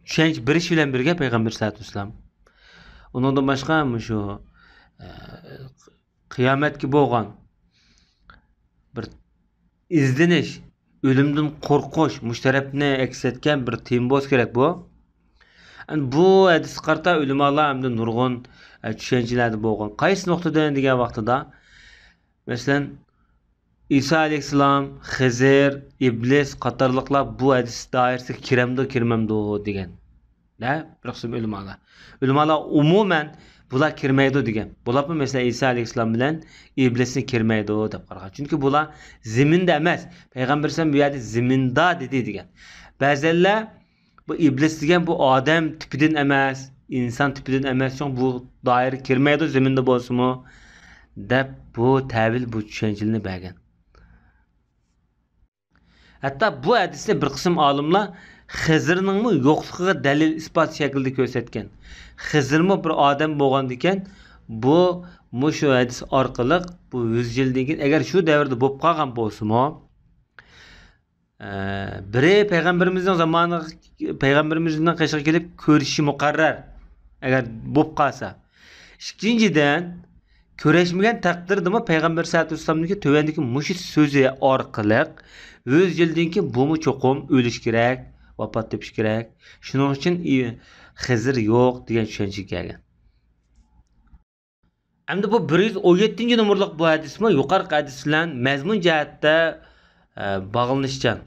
چۈشەنچە بېرىش بىلەن بىرگە پەيغەمبەر سەللەللاھۇ ئەلەيھى ۋەسەللەم. ئۇنىڭدىن باشقا مۇشۇ، ئە، قىيامەتكە بولغان بىر ئىزدىنىش، ئۆلۈمدىن قورقۇش، مۇشۇ تەرەپنى ئەكس ئەتكەن بىر تېما بولسا كېرەك بۇ. ئەمدى بۇ ھەدىسكە قارىتا ئۆلىمالار ئەمدى نۇرغۇن، ئە، چۈشەنچىلەردە بولغان. قايسى نۇقتىدىن دېگەن ۋاقتىدا، مەسىلەن، ئىسا ئەلەيھىسسالام، خىزىر، ئىبلىس قاتارلىقلار بۇ ھەدىس دائىرىسىگە كىرەمدۇ، كىرمەمدۇ دېگەن. ھە، بىر قىسىم ئۆلىمالار. ئۆلىمالار ئومۇمەن بۇلار كىرمەيدۇ دېگەن. بولۇپمۇ مەسىلەن ئىسا ئەلەيھىسسالام بىلەن ئىبلىسنى كىرمەيدۇ دەپ قارىغان. چۈنكى بۇلار زېمىندا ئەمەس. پەيغەمبەر ئەلەيھىسسالام بۇ يەردە زېمىندا دېدى دېگەن. بەزەنلەر بۇ ئىبلىس دېگەن بۇ ئادەم تىپىدىن ئەمەس، ئىنسان تىپىدىن ئەمەس، چۈنكى بۇ دائىرە كىرمەيدۇ زېمىندا بولسىمۇ، دەپ بۇ تەۋىل، بۇ چۈشەنچىلەرنى بەرگەن. ھەتتا بۇ ھەدىسنى بىر قىسىم ئالىملار خىزىرنىڭمۇ يوقلۇقىغا دەلىل ئىسپات شەكلىدە كۆرسەتكەن. خىزىرمۇ بىر ئادەم بولغاندىكىن، بۇ، مۇشۇ ھەدىس ئارقىلىق بۇ يۈز يىلدىن كېيىن، ئەگەر شۇ دەۋردە بولۇپ قالغان بولسىمۇ، ئە، بىرى پەيغەمبىرىمىزنىڭ زامانىغا، پەيغەمبىرىمىزنىڭ قېشىغا كېلىپ كۆرۈشۈشى مۇقەررەر، ئەگەر بولۇپ قالسا. ئىككىنچىدىن، كۆرۈشمىگەن تەقدىردىمۇ پەيغەمبەر سەللەللاھۇ ئەلەيھى ۋەسەللەمنىڭكى تۆۋەندىكى مۇشۇ سۆزى ئارقىلىق ئۆز يولىدىن كېيىن بۇمۇ چوقۇم ئۆلۈش كېرەك، ۋاپات تېپىش كېرەك. شۇنىڭ ئۈچۈن ئى-، خىزىر يوق دېگەن چۈشەنچىگە كەلگەن. ئەمدى بۇ بىر يۈز ئون يەتتىنچى نومۇرلۇق بۇ ھەدىسمۇ يۇقىرىقى ھەدىس بىلەن مەزمۇن جەھەتتە، ئە، باغلىنىشچان.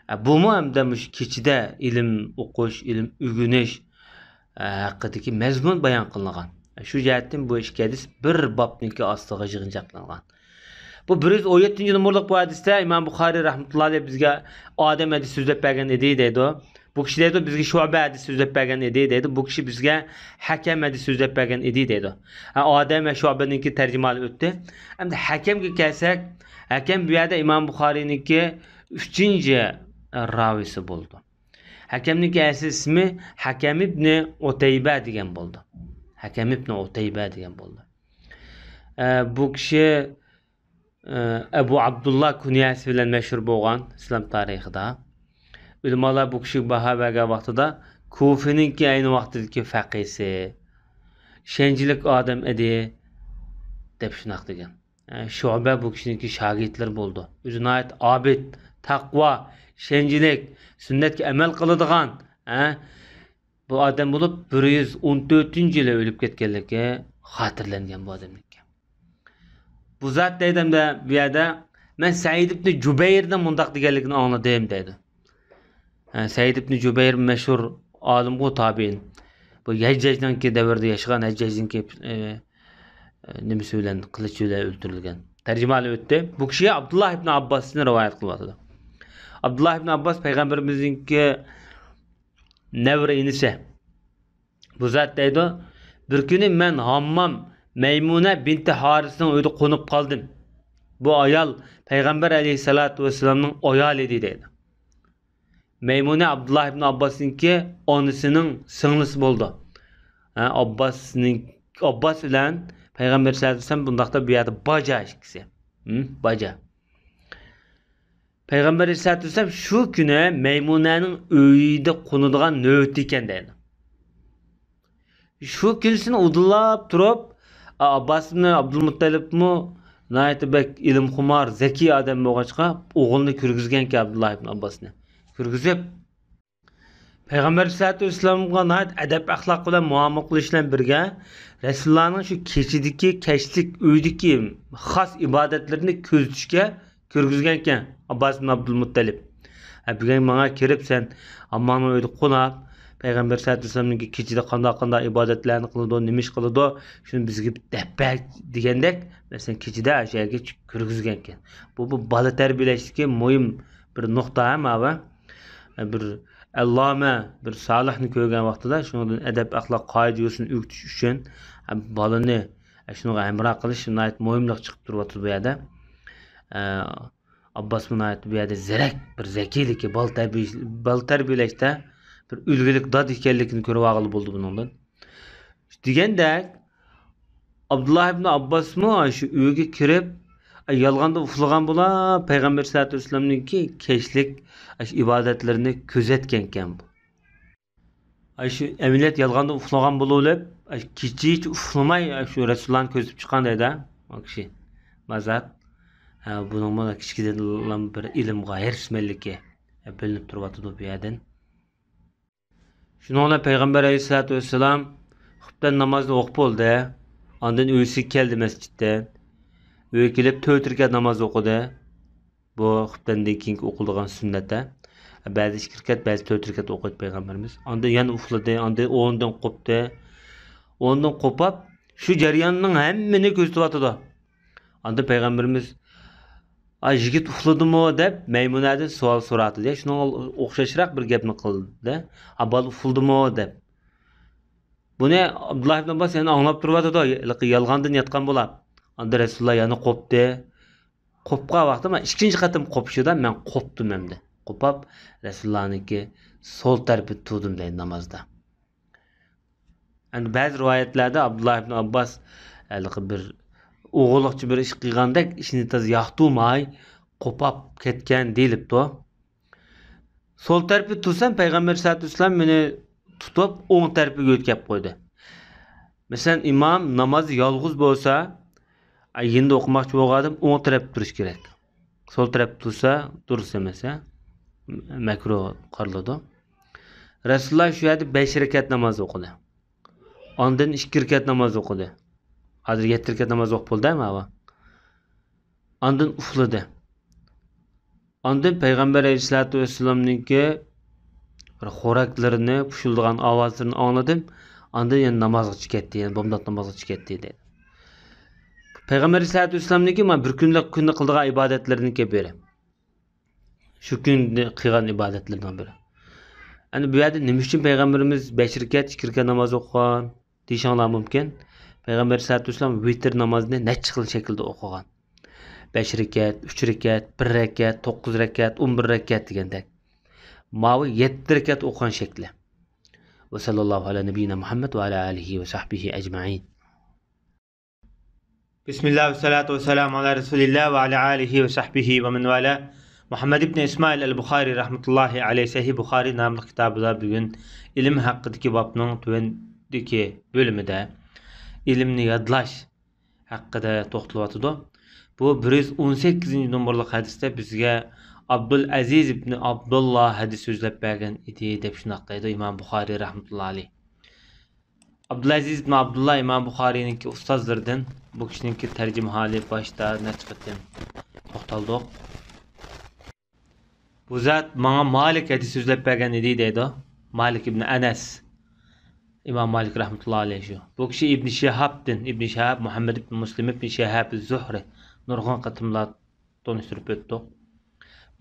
ئە، بۇمۇ ھەمدە مۇشۇ كېچىدە ئىلىم ئوقۇش، ئىلىم ئۆگىنىش، ئە، ھەققىدىكى مەزمۇن بايان قىلىنغان. شۇ جەھەتتىن بۇ ئىككى ھەدىس بىر بابنىڭكى ئاستىغا يىغىنچاقلانغان. بۇ بىر يۈز ئون يەتتىنچى نومۇرلۇق بۇ ھەدىستە ئىمام بۇخارىي رەھمەتۇللاھى ئەلەيھ بىزگە ئادەم ھەدىس سۆزلەپ بەرگەن ئىدى دەيدۇ. بۇ كىشى دەيدۇ، بىزگە شۇئبە ھەدىس سۆزلەپ بەرگەن ئىدى دەيدۇ. بۇ كىشى بىزگە ھەكەم ھەدىس سۆزلەپ بەرگەن ئىدى دەيدۇ. ھە، ئادەم ۋە شۇئبەنىڭكى تەرجىمىھالى ئۆتتى. ئەمدى ھەكەمگە كەلسەك، ھەكەم بۇ يەردە ئىمام بۇخارىينىڭكى ئۈچىنچى راۋىسى بولىدۇ. ھەكەمنىڭكى ئەسلى ئىسمى ھەكەم ئىبنى ئۇتەيبە دېگەن بولىدۇ. ھەكەم ئىبنى ئۇتەيبە دېگەن بولىدۇ. ئە، بۇ كىشى ئەبۇ ئابدۇللا كۇنيەسى بىلەن مەشھۇر بولغان ئىسلام تارىخىدا. ئۆلىمالار بۇ كىشىگە باھا بەرگەن ۋاقتىدا، كۇفىنىڭكى ئەينى ۋاقتىدىكى فەقىسى، ئىشەنچلىك ئادەم ئىدى، دەپ شۇنداق دېگەن. ئە، شۇئبە بۇ كىشىنىڭكى شاگىرتلىرى بولىدۇ. ئۆزى ناھايىتى ئابىد، تەقۋا، ئىشەنچلىك، سۈننەتكە ئەمەل قىلىدىغان، ئە، بۇ ئادەم بولۇپ، بىر يۈز ئون تۆتىنچى يىلى ئۆلۈپ كەتكەنلىكى خاتىرىلەنگەن بۇ ئادەمنىڭكى. بۇ زات دەيدۇ ھەمدە بۇ يەردە، مەن سەئىد ئىبنى جۇبەيرنىڭ مۇنداق دېگەنلىكىنى ئاڭلىدىم دەيدۇ. ھە، سەئىد ئىبنى جۇبەير مەشھۇر ئالىمغۇ، تابىئىن. بۇ ھەججاجنىڭكى دەۋرىدە ياشىغان، ھەججاجنىڭكى، ئە، ئە، نېمىسى بىلەن، قىلىچى بىلەن ئۆلتۈرۈلگەن. تەرجىمىھالى ئۆتتى. بۇ كىشى ئابدۇللا ئىبنى ئابباستىن رىۋايەت قىلىۋاتىدۇ. ئابدۇللا ئىبنى ئابباس پەيغەمبىرىمىزنىڭكى نەۋرە ئىنىسى. بۇ زات دەيدۇ، بىر كۈنى مەن ھاممام مەيمۇنە بىنتى ھارىسنىڭ ئۆيىدە قونۇپ قالدىم. بۇ ئايال پەيغەمبەر ئەلەيھىسسالاتۇ ۋەسسالامنىڭ ئايالى ئىدى دەيدۇ. مەيمۇنە ئابدۇللا ئىبن ئابباسنىڭكى ئانىسىنىڭ سىڭلىسى بولىدۇ. ھە، ئابباسنىڭ، ئابباس بىلەن پەيغەمبەر سەللەللاھۇ ئەلەيھى ۋەسەللەم بۇنداقتا بۇ يەردە باجا ئىككىسى. ھە، باجا. پەيغەمبەر ئەلەيھىسسالاتۇ ۋەسسالام شۇ كۈنى مەيمۇنەنىڭ ئۆيىدە قونىدىغان نۆۋىتى ئىكەن دەيدۇ. شۇ كۈنىسىنى ئۇدۇللاپ تۇرۇپ، ئا-، ئابباس ئىبنى ئابدۇلمۇتتەلىپمۇ ناھايىتى بەك ئىلىمخۇمار، زەكىي ئادەم بولغاچقا، ئوغلىنى كىرگۈزگەنكەن ئابدۇللا ئىبن ئابباسنى. كىرگۈزۈپ، پەيغەمبەر ئەلەيھىسسالاتۇ ۋەسسالامغا ناھايىتى ئەدەپ-ئەخلاق بىلەن مۇئامىلە قىلىش بىلەن بىرگە، رەسۇلۇللانىڭ شۇ كېچىدىكى، كەچلىك ئۆيدىكى خاس ئىبادەتلىرىنى كۆزىتىشكە كىرگۈزگەنكەن ئابباس ئىبن ئابدۇلمۇتتەلىپ. ھە، بۈگۈن ماڭا كىرىپ سەن ئامماڭنىڭ ئۆيىدە قوناپ، پەيغەمبەر سەللەللاھۇ ئەلەيھى ۋەسەللەمنىڭكى كېچىدە قانداق، قانداق ئىبادەتلەرنى قىلىدۇ، نېمە ئىش قىلىدۇ، شۇنى بىزگە دەپ بەر دېگەندەك، مەسىلەن، كېچىدە ئاشۇ يەرگە كىرگۈزگەنكەن. بۇ، بۇ بالا تەربىيەلەشتىكى مۇھىم بىر نۇقتا ھەم ماۋۇ. بىر ئەللامە، بىر سالىھنى كۆرگەن ۋاقتىدا شۇنىڭدىن ئەدەپ-ئەخلاق، قائىدە-يوسۇنى ئۆگىتىش ئۈچۈن، ھە، بالىنى، ھە، شۇنىڭغا ھەمراھ قىلىش ناھايىتى مۇھىملىق چىقىپ تۇرۇۋاتىدۇ بۇ يەردە. ئە، ئابباسمۇ ناھايىتى بۇ يەردە زېرەك، بىر زەكىيلىكى، بالا تەربىي-، بالا تەربىيەلەشتە بىر ئۈلگىلىك دادا ئىكەنلىكىنى كۆرۈۋالغىلى بولىدۇ بۇنىڭدىن. دېگەندەك، ئابدۇللا ئىبن ئابباسمۇ شۇ ئۆيگە كىرىپ، يالغاندا ئۇخلىغان بولا، پەيغەمبەر سەللەللاھۇ ئەلەيھى ۋەسەللەمنىڭكى كەچلىك ئىبادەتلىرىنى كۆزەتكەنكەن بۇ. ئاشۇ ئەمەلىيەت يالغاندا ئۇخلىغان بولۇۋېلىپ، ئاشۇ كېچىچە ئۇخلىماي، ئاشۇ رەسۇلۇللانى كۆزىتىپ چىققان دەيدۇ، ئۇ كىشى. مازات. ھە، بۇنىڭمۇ كىچىكىدىنلا بىر ئىلىمغا ھېرىسمەنلىكى بىلىنىپ تۇرۇۋاتىدۇ بۇ يەردىن. شۇنىڭ بىلەن پەيغەمبەر ئەلەيھىسسالاتۇ ۋەسسالام خۇپتەن نامازنى ئوقۇپ بولدى. ئاندىن ئۆيىسىگە كەلدى مەسچىتتىن. ئۆيگە كېلىپ تۆت رەكەت ناماز ئوقۇدى. بۇ خۇپتەندىن كېيىنكى ئوقۇلىدىغان سۈننەتتە. بەزى ئىككى رەكەت، بەزى تۆت رەكەت ئوقۇيدۇ پەيغەمبىرىمىز. ئاندىن يەنە ئۇخلىدى، ئاندىن ئورنىدىن قوپتى. ئورنىدىن قوپاپ، شۇ جەرياننىڭ ھەممىنى كۆزىتىۋاتىدۇ. ئاندىن پەيغەمبىرىمىز، «ئا، يىگىت ئۇخلىدىمۇ؟» دەپ مەيمۇنەدىن سوئال سوراپتۇ. شۇنىڭغا ئوخشاشراق بىر گەپنى قىلدى. «ئا، بالا ئۇخلىدىمۇ؟» دەپ. بۇنى ئابدۇللا ئىبن ئابباس يەنە ئاڭلاپ تۇرۇۋاتىدۇ، ھېلىقى يالغاندىن ياتقان بولا. ئاندىن رەسۇلۇللا يەنە قوپتى. قوپقان ۋاقتى، مەن ئىككىنچى قېتىم قوپۇشىدا مەن قوپتۇم ئەمدى. قوپاپ، رەسۇلۇللانىڭكى سول تەرىپىدە تۇردۇم دەيدۇ نامازدا. ئەمدى بەزى رىۋايەتلەردە ئابدۇللا ئىبن ئابباس ھېلىقى بىر ئوغرىلىقچە بىر ئىش قىلغاندەك، ئىشىنى تازا ياقتۇرماي، قوپاپ كەتكەن دېيىلىپتۇ. سول تەرىپىدە تۇرسام، پەيغەمبەر سەللەللاھۇ ئەلەيھى ۋەسەللەم مېنى تۇتۇپ، ئوڭ تەرىپىگە ئۆتكەپ قويدى. مەسىلەن، ئىمام نامازدا يالغۇز بولسا، ئاي، يېنىدا ئوقۇماقچى بولغان ئادەم ئوڭ تەرەپتە تۇرۇش كېرەك. سول تەرەپتە تۇرسا دۇرۇس ئەمەس، ھە؟ مەكرۇھ قارىلىدۇ. رەسۇلۇللا شۇ يەردە بەش رەكەت ناماز ئوقۇدى. ئاندىن ئىككى رەكەت ناماز ئوقۇدى. ھازىر يەتتە رەكەت ناماز ئوقۇپ بولدى، ھە، ماۋۇ. ئاندىن ئۇخلىدى. ئاندىن پەيغەمبەر ئەلەيھىسسالاتۇ ۋەسسالامنىڭكى بىر خوراكلىرىنى، پۇشۇلدىغان ئاۋازلىرىنى ئاڭلىدىم. ئاندىن يەنە نامازغا چىقىپ كەتتى، يەنە بامدات نامازغا چىقىپ كەتتى، دەيدۇ. پەيغەمبەر ئەلەيھىسسالاتۇ ۋەسسالامنىڭكى مانا بىر كۈنلۈك، كۈندە قىلىدىغان ئىبادەتلىرىنىڭكى بىرى. شۇ كۈندە قىلغان ئىبادەتلىرىنىڭ بىرى. ئەنە بۇ يەردە نېمە ئۈچۈن پەيغەمبىرىمىز بەش رەكەت، ئىككى رەكەت ناماز ئوقۇغان؟ دېيىشىڭلار مۇمكىن. پەيغەمبەر سەللەللاھۇ ئەلەيھى ۋەسەللەم ۋىتىر نامازىنى نەچچە خىل شەكىلدە ئوقۇغان. بەش رەكەت، ئۈچ رەكەت، بىر رەكەت، توققۇز رەكەت، ئون بىر رەكەت دېگەندەك. ماۋۇ يەتتە رەكەت ئوقۇغان شەكلى. ۋە سەللەللاھۇ ئەلا نەبىييىنا مۇھەممەد ۋە ئەلا ئالىھى ۋە سەھبىھى ئەجمەئىن. بىسمىللا ۋە سالاتۇ ۋە سالامۇ ئالا رەسۇلىللا ۋە ئالا ئالىھى ۋە سەھبىھى ۋە مەن ۋالا. مۇھەممەد ئىبنى ئىسمائىل ئەل بۇخارى رەھمەتۇللاھى ئەلەيھ سەھىھ بۇخارى ناملىق كىتابىدا بۈگۈن ئىلىم ھەققىدىكى بابنىڭ تۆۋەندىكى بۆلۈمىدە ئىلىمنى يادلاش ھەققىدە توختىلىۋاتىدۇ. بۇ بىر يۈز ئون سەككىزىنچى نومۇرلۇق ھەدىستە بىزگە ئابدۇل ئەزىز ئىبنى ئابدۇللا ھەدىس سۆزلەپ بەرگەن ئىدى، دەپ شۇنداق دەيدۇ ئىمام بۇخارى رەھمەتۇللا ئەلەيھ. ئابدۇلئەزىز ئىبن ئابدۇللا ئىمام بۇخارىنىڭكى ئۇستازلىرىدىن، بۇ كىشىنىڭكى تەرجىمىھالى باشتا نەچچە قېتىم توختالدۇق. بۇ زات ماڭا مالىك ھەدىس سۆزلەپ بەرگەن ئىدى، دەيدۇ. مالىك ئىبن ئەنەس. ئىمام مالىك رەھمەتۇللا ئەلەيھ شۇ. بۇ كىشى ئىبن شىھابتىن، ئىبن شىھاب، مۇھەممەد ئىبن مۇسلىم ئىبن شىھاب زۇھرى. نۇرغۇن قېتىملار تونۇشتۇرۇپ ئۆتتۇق.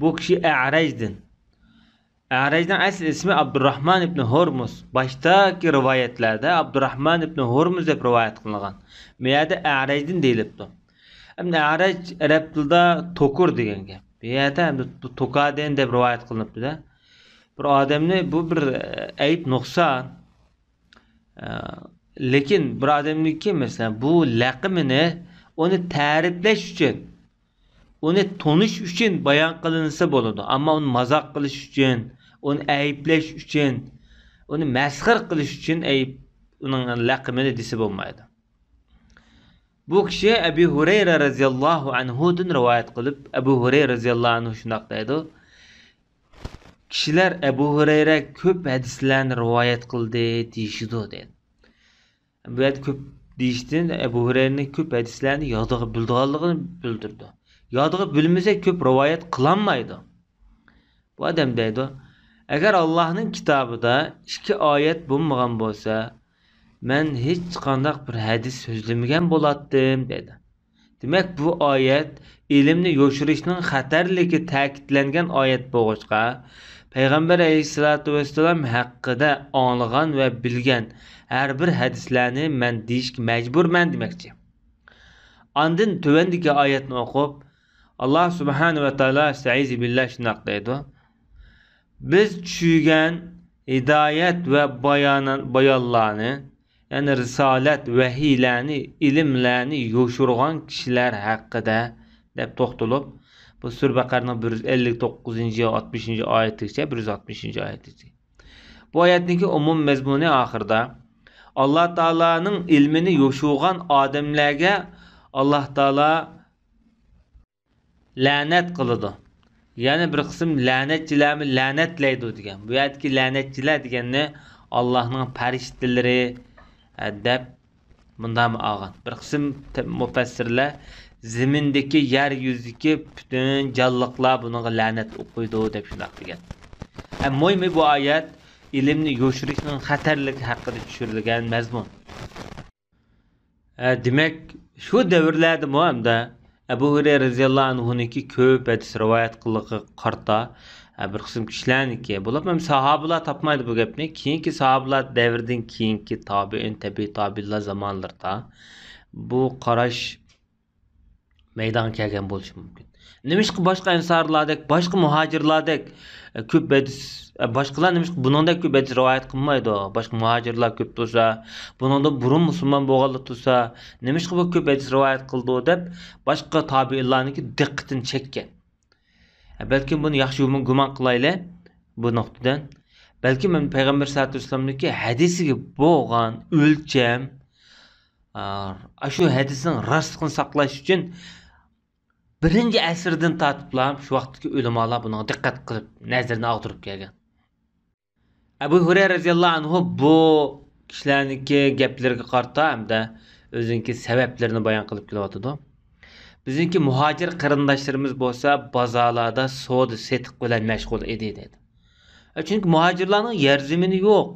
بۇ كىشى ئەرەجدىن. ئەرەجنىڭ ئەسلى ئىسمى ئابدۇراخمان ئىبنى ھورمۇز. باشتاكى رىۋايەتلەردە ئابدۇراخمان ئىبنى ھورمۇز دەپ رىۋايەت قىلىنغان. بۇ يەردە ئەرەجدىن دېيىلىپتۇ. ئەمدى ئەرەج ئەرەب تىلىدا توكۇر دېگەن گەپ. بۇ يەردە ئەمدى بۇ توكادىن دەپ رىۋايەت قىلىنىپتۇ-دە. بىر ئادەمنى بۇ بىر، ئە، ئەيىب، نۇقسان. ئە، لېكىن بىر ئادەمنىڭكى، مەسىلەن، بۇ لەقىمىنى ئۇنى تەرىپلەش ئۈچۈن، ئۇنى تونۇش ئۈچۈن بايان قىلىنسا بولىدۇ. ئەمما ئۇنى مازاق قىلىش ئۈچۈن، ئۇنى ئەيىبلەش ئۈچۈن، ئۇنى مەسخىرە قىلىش ئۈچۈن ئەيىب، ئۇنىڭ لەقىمىنى دېسە بولمايدۇ. بۇ كىشى ئەبۇ ھۇرەيرە رەزىياللاھۇ ئەنھۇدىن رىۋايەت قىلىپ، ئەبۇ ھۇرەيرە رەزىياللاھۇ ئەنھۇ شۇنداق دەيدۇ: كىشىلەر ئەبۇ ھۇرەيرە كۆپ ھەدىسلەرنى رىۋايەت قىلدى دېيىشىدۇ، دەيدۇ. بۇ يەردە كۆپ دېيىشتىن ئەبۇ ھۇرەيرىنىڭ كۆپ ھەدىسلەرنى يادىغا بىلىدىغانلىقىنى بىلدۈرىدۇ. يادىغا بىلمىسە، كۆپ رىۋايەت قىلالمايدۇ. بۇ ئادەم دەيدۇ: ئەگەر ئاللاھنىڭ كىتابىدا ئىككى ئايەت بولمىغان بولسا، مەن ھېچقانداق بىر ھەدىس سۆزلىمىگەن بولاتتىم، دەيدۇ. دېمەك، بۇ ئايەت ئىلىمنى يوشۇرۇشنىڭ خەتەرلىكى تەكىتلەنگەن ئايەت بولغاچقا، پەيغەمبەر ئەلەيھىسسالاتۇ ۋەسسالام ھەققىدە ئاڭلىغان ۋە بىلگەن ھەر بىر ھەدىسلەرنى مەن دېيىشكە مەجبۇرمەن دېمەكچى. ئاندىن تۆۋەندىكى ئايەتنى ئوقۇپ، ئاللا سۇبھانەھۇ ۋە تائالا، ئەستەئىزۇ بىللا، شۇنداق دەيدۇ: بىز چۈشۈرگەن ھىدايەت ۋە بايانان-، بايانلارنى، يەنى رىسالەت، ۋەھىيلەرنى، ئىلىملەرنى يوشۇرغان كىشىلەر ھەققىدە، دەپ توختىلىپ، بۇ سۈرە بەقەرىنىڭ بىر يۈز ئەللىك توققۇزىنچى، ئاتمىشىنچى ئايىتىگىچە، بىر يۈز ئاتمىشىنچى ئايىتىگىچە. بۇ ئايەتنىڭكى ئومۇم مەزمۇنى ئاخىرىدا، ئاللا تائالانىڭ ئىلمىنى يوشۇرغان ئادەملەرگە ئاللا تائالا لەنەت قىلىدۇ. يەنە بىر قىسىم لەنەتچىلەرمۇ لەنەتلەيدۇ دېگەن. بۇ يەردىكى لەنەتچىلەر دېگەننى ئاللاھنىڭ پەرىشتىلىرى، ئە، دەپ مۇنداقمۇ ئالغان. بىر قىسىم تە-، مۇپەسسىرلەر زېمىندىكى، يەر يۈزىدىكى پۈتۈن جانلىقلار بۇنىڭغا لەنەت ئوقۇيدۇ دەپ شۇنداق دېگەن. ئە، مۇھىمى بۇ ئايەت ئىلىمنى يوشۇرۇشنىڭ خەتەرلىكى ھەققىدە چۈشۈرۈلگەن مەزمۇن. ھە، دېمەك، شۇ دەۋرلەردىمۇ ھەمدە ئەبۇ ھۇرەيرە رەزىياللاھۇ ئەنھۇنىڭكى كۆپ ھەدىس رىۋايەت قىلغىنىغا قارىتا، ھە، بىر قىسىم كىشىلەرنىڭكى، بولۇپمۇ ساھابىلار تاپمايدۇ بۇ گەپنى. كېيىنكى ساھابىلار دەۋرىدىن كېيىنكى تابىئىن، تەبىئىي تابىئىنلار زامانلىرىدا بۇ قاراش مەيدانغا كەلگەن بولۇشى مۇمكىن. نېمىشقا باشقا ئەنسارلاردەك، باشقا مۇھاجىرلاردەك، ئە، كۆپ ھەدىس، ئە، باشقىلار نېمىشقا بۇنىڭدەك كۆپ ھەدىس رىۋايەت قىلمايدۇ؟ باشقا مۇھاجىرلار كۆپ تۇرسا، بۇنىڭدىن بۇرۇن مۇسۇلمان بولغانلار تۇرسا، نېمىشقا بۇ كۆپ ھەدىس رىۋايەت قىلىدۇ دەپ، باشقا تابىئىنلارنىڭكى دىققىتىنى چەككەن. ئە، بەلكىم بۇنى ياخشى گۇمان، گۇمان قىلايلى بۇ نۇقتىدىن. بەلكىم پەيغەمبەر سەللەللاھۇ ئەلەيھى ۋەسەللەمنىڭكى ھەدىسىگە بولغان ئۆلچەم، ئا، ئاشۇ ھەدىسنىڭ راستلىقىنى ساقلاش ئۈچۈن بىرىنچى ئەسىردىن تارتىپلا شۇ ۋاقىتتىكى ئۆلىمالار بۇنىڭغا دىققەت قىلىپ، نەزىرىنى ئاغدۇرۇپ كەلگەن. ئەبۇ ھۇرەيرە رەزىياللاھۇ ئەنھۇ بۇ كىشىلەرنىڭكى گەپلىرىگە قارىتا ھەمدە ئۆزىنىڭكى سەۋەبلىرىنى بايان قىلىپ كېلىۋاتىدۇ. بىزنىڭكى مۇھاجىر قېرىنداشلىرىمىز بولسا بازارلاردا سودا سېتىق بىلەن مەشغۇل ئىدى دەيدۇ. چۈنكى مۇھاجىرلارنىڭ يەر زېمىنى يوق.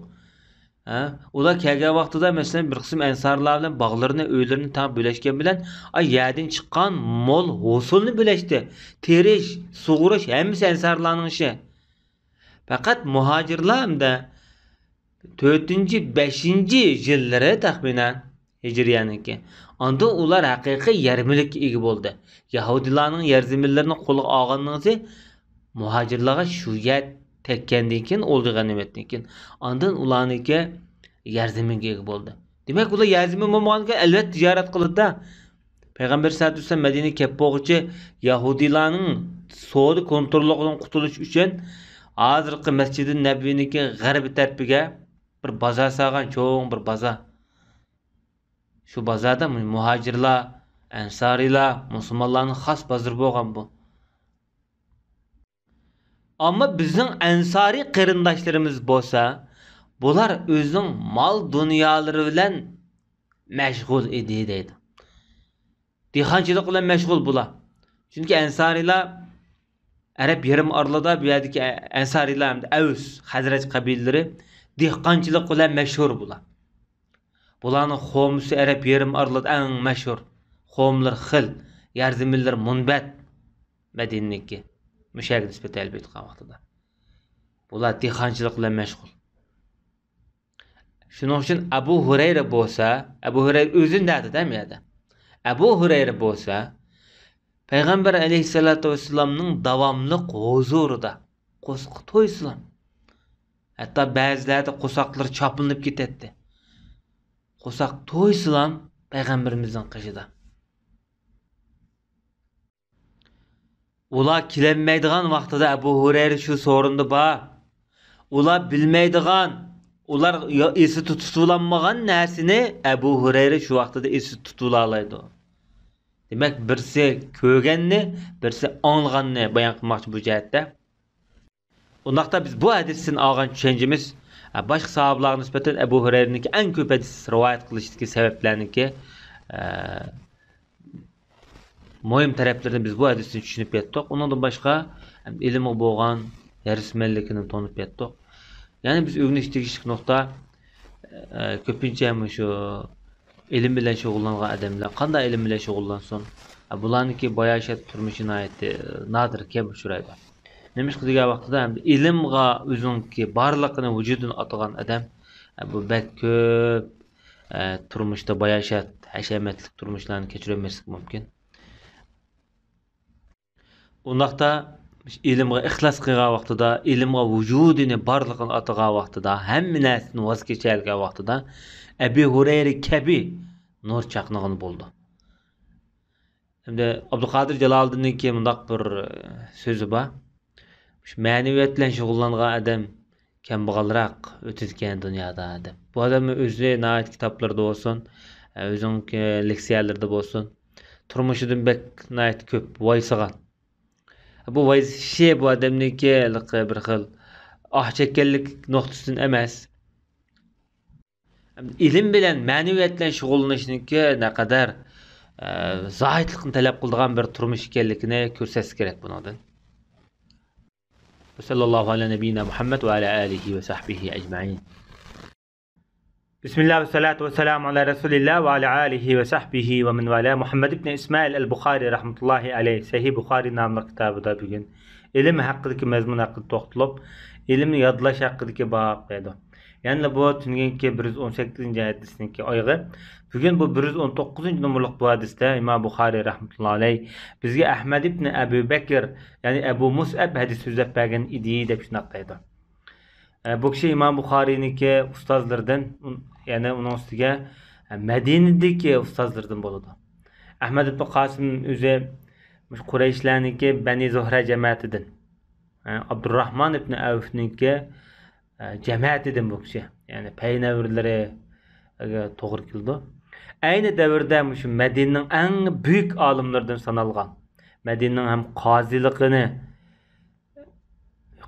ھە؟ ئۇلار كەلگەن ۋاقتىدا، مەسىلەن، بىر قىسىم ئەنسارلار بىلەن باغلىرىنى، ئۆيلىرىنى تەڭ بۆلەشكەن بىلەن، ئاي، يەردىن چىققان مول ھوسۇلنى بۆلەشتى. تېرىش، سۇغۇرۇش، ھەممىسى ئەنسارلارنىڭ ئىشى. پەقەت مۇھاجىرلار ھەمدە تۆتىنچى، بەشىنچى يىللىرى تەخمىنەن ھىجرىيەنىڭكى. ئاندىن ئۇلار ھەقىقىي يەر مۈلۈككە ئىگە بولدى. يەھۇدىيلارنىڭ يەر زېمىنلىرىنى قولىغا ئالغاندىن كېيىن مۇھاجىرلارغا شۇ يەر تەگكەندىن كېيىن، ئۇلۇغ غەنىيمەتتىن كېيىن، ئاندىن ئۇلارنىڭكى يەر زېمىنگە ئىگە بولدى. دېمەك، ئۇلار يەر زېمىن بولمىغاندىكىن، ئەلۋەتتە، تىجارەت قىلىدۇ-دە. پەيغەمبەر سەللەللاھۇ ئەلەيھى ۋەسەللەم مەدىنىگە كەپ بولغۇچە يەھۇدىيلارنىڭ سودا كونتروللۇقىدىن قۇتۇلۇش ئۈچۈن ھازىرقى مەسجىدى نەبىۋىنىڭكى غەربىي تەرىپىگە بىر بازار سالغان، چوڭ بىر بازار. شۇ بازاردا مۇ-، مۇھاجىرلار، ئەنسارىيلار، مۇسۇلمانلارنىڭ خاس بازىرى بولغان بۇ. ئەمما بىزنىڭ ئەنسارىي قېرىنداشلىرىمىز بولسا، بۇلار ئۆزىنىڭ مال-دۇنيالىرى بىلەن مەشغۇل ئىدى دەيدۇ. دېھقانچىلىق بىلەن مەشغۇل بۇلار. چۈنكى ئەنسارىيلار ئەرەب يېرىم ئارىلىدا بۇ يەردىكى ئە-، ئەنسارىيلار ھەمدە ئەۋس، خەزرەج قەبىلىلىرى دېھقانچىلىق بىلەن مەشھۇر بۇلار. بۇلارنىڭ خورمىسى ئەرەب يېرىم ئارىلىدا ئەڭ مەشھۇر. خورمىلىرى خىل، يەر زېمىنلىرى مۇنبەت. مەدىنىنىڭكى مۇشۇ يەرگە نىسبەتەن ئېلىپ ئېيتقان ۋاقتىدا. بۇلار دېھقانچىلىق بىلەن مەشغۇل. شۇنىڭ ئۈچۈن ئەبۇ ھۇرەيرە بولسا، ئەبۇ ھۇرەيرە ئۆزىنى دەۋاتىدۇ ھەممە يەردە. ئەبۇ ھۇرەيرە بولسا، پەيغەمبەر ئەلەيھىسسالاتۇ ۋەسسالامنىڭ داۋاملىق ھۇزۇرىدا قورسىقى تويسىلا، ھەتتا بەزىلەردە قورساقلىرى چاپلىنىپ كېتەتتى. قورساق تويسىلا پەيغەمبىرىمىزنىڭ قېشىدا. ئۇلار كېلەلمەيدىغان ۋاقتىدا ئەبۇ ھۇرەيرە شۇ سورۇندا بار. ئۇلار بىلمەيدىغان، ئۇلار يا-، ئېسىدە تۇتۇۋالمىغان نەرسىنى ئەبۇ ھۇرەيرە شۇ ۋاقتىدا ئېسىدە تۇتۇۋالالايدۇ. دېمەك، بىرسى كۆرگەننى، بىرسى ئاڭلىغاننى بايان قىلماقچى بۇ جەھەتتە. ئۇنداقتا بىز بۇ ھەدىستىن ئالغان چۈشەنچىمىز، ئە، باشقا ساھابىلارغا نىسبەتەن ئەبۇ ھۇرەيرىنىڭكى ئەڭ كۆپ ھەدىس رىۋايەت قىلىشتىكى سەۋەبلەرنىڭكى، ئە، مۇھىم تەرەپلىرىنى بىز بۇ ھەدىستىن چۈشىنىپ يەتتۇق. ئۇنىڭدىن باشقا، ئىلىمغا بولغان ھېرىسمەنلىكىنى تونۇپ يەتتۇق. يەنە بىز ئۆگىنىش تېگىشلىك نۇقتا، ئە، كۆپىنچە مۇشۇ ئىلىم بىلەن شۇغۇللانغان ئادەملەر قانداق ئىلىم بىلەن شۇغۇللانسۇن؟ ئە، بۇلارنىڭكى باياشات تۇرمۇشى ناھايىتى، ئە، نادىر، كەم ئۇچرايدۇ. نېمىشقا دېگەن ۋاقتىدا، ئەمدى ئىلىمغا ئۆزىنىڭكى بارلىقىنى، ۋۇجۇدىنى ئاتىغان ئادەم، ئە، بۇ بەك كۆپ، ئە، تۇرمۇشتا باياشات، ھەشەمەتلىك تۇرمۇشلارنى كەچۈرەلمەسلىكى مۇمكىن. ئۇنداقتا ئىلىمغا ئىخلاس قىلغان ۋاقتىدا، ئىلىمغا ۋۇجۇدىنى، بارلىقىنى ئاتىغان ۋاقتىدا، ھەممە نەرسىدىن ۋاز كېچەلىگەن ۋاقتىدا ئەبى ھۇرەيرە كەبى نۇر چاقنىغىنى بولىدۇ. ئەمدى ئابدۇقادىر جالالىدىننىڭكى مۇنداق بىر، ئە، سۆزى بار. مۇشۇ مەنىۋىيەت بىلەن شۇغۇللانغان ئادەم كەمبەغەلرەك ئۆتىدىكەن دۇنيادا دەپ. بۇ ئادەمنىڭ ئۆزى ناھايىتى كىتابلىرىدا بولسۇن، ئۆزىنىڭكى لېكسىيەلىرىدە بولسۇن، تۇرمۇشىدىن بەك ناھايىتى كۆپ ۋايسىغان. بۇ ۋايسىشى بۇ ئادەمنىڭكى ھېلىقى بىر خىل ئاھ چەككەنلىك نۇقتىسىدىن ئەمەس. ئىلىم بىلەن، مەنىۋىيەت بىلەن شۇغۇللىنىشنىڭكى نەقەدەر، ئە، زاھىدلىقنى تەلەپ قىلىدىغان بىر تۇرمۇش ئىكەنلىكىنى كۆرسەتسە كېرەك بۇنىڭدىن. وصلى الله على نبينا محمد وعلى آله وصحبه أجمعين. بسم الله والصلاة والسلام على رسول الله وعلى آله وصحبه ومن والاه. مۇھەممەد ئىبنى ئىسمائىل ئەل بۇخارى رەھمەتۇللاھى ئەلەيھ سەھىھ بۇخارى ناملىق كىتابىدا بۈگۈن ئىلىم ھەققىدىكى مەزمۇن ھەققىدە توختىلىپ، ئىلىمنى يادلاش ھەققىدىكى باب دەيدۇ. يەنىلا بۇ تۈنۈگۈنكى بىر يۈز ئون سەككىزىنچى ھەدىسنىڭكى ئايىغى. بۈگۈن بۇ بىر يۈز ئون توققۇزىنچى نومۇرلۇق بۇ ھەدىستە ئىمام بۇخارى رەھمەتۇللا ئەلەيھ بىزگە ئەھمەد ئىبنى ئەبۇ بەكر، يەنى ئەبۇ مۇسئەب ھەدىس سۆزلەپ بەرگەن ئىدى دەپ شۇنداق دەيدۇ. ئە، بۇ كىشى ئىمام بۇخارىينىڭكى ئۇستازلىرىدىن، ئۇن-، يەنى ئۇنىڭ ئۈستىگە، ئە، مەدىنىدىكى ئۇستازلىرىدىن بولىدۇ. ئەھمەد ئىبنى قاسىم ئۆزى مۇشۇ قۇرەيشلەرنىڭكى بەنى زۇھرە جەمەتىدىن، ئە، ئابدۇرراھمان ئىبنى ئەۋفنىڭكى، ئە، جەمەتىدىن بۇ كىشى. يەنى پەينەۋىرلىرىگە توغرا كېلىدۇ. ئەينى دەۋردە مۇشۇ مەدىنىنىڭ ئەڭ بۈيۈك ئالىملىرىدىن سانالغان، مەدىنىنىڭ ھەم قازىلىقىنى،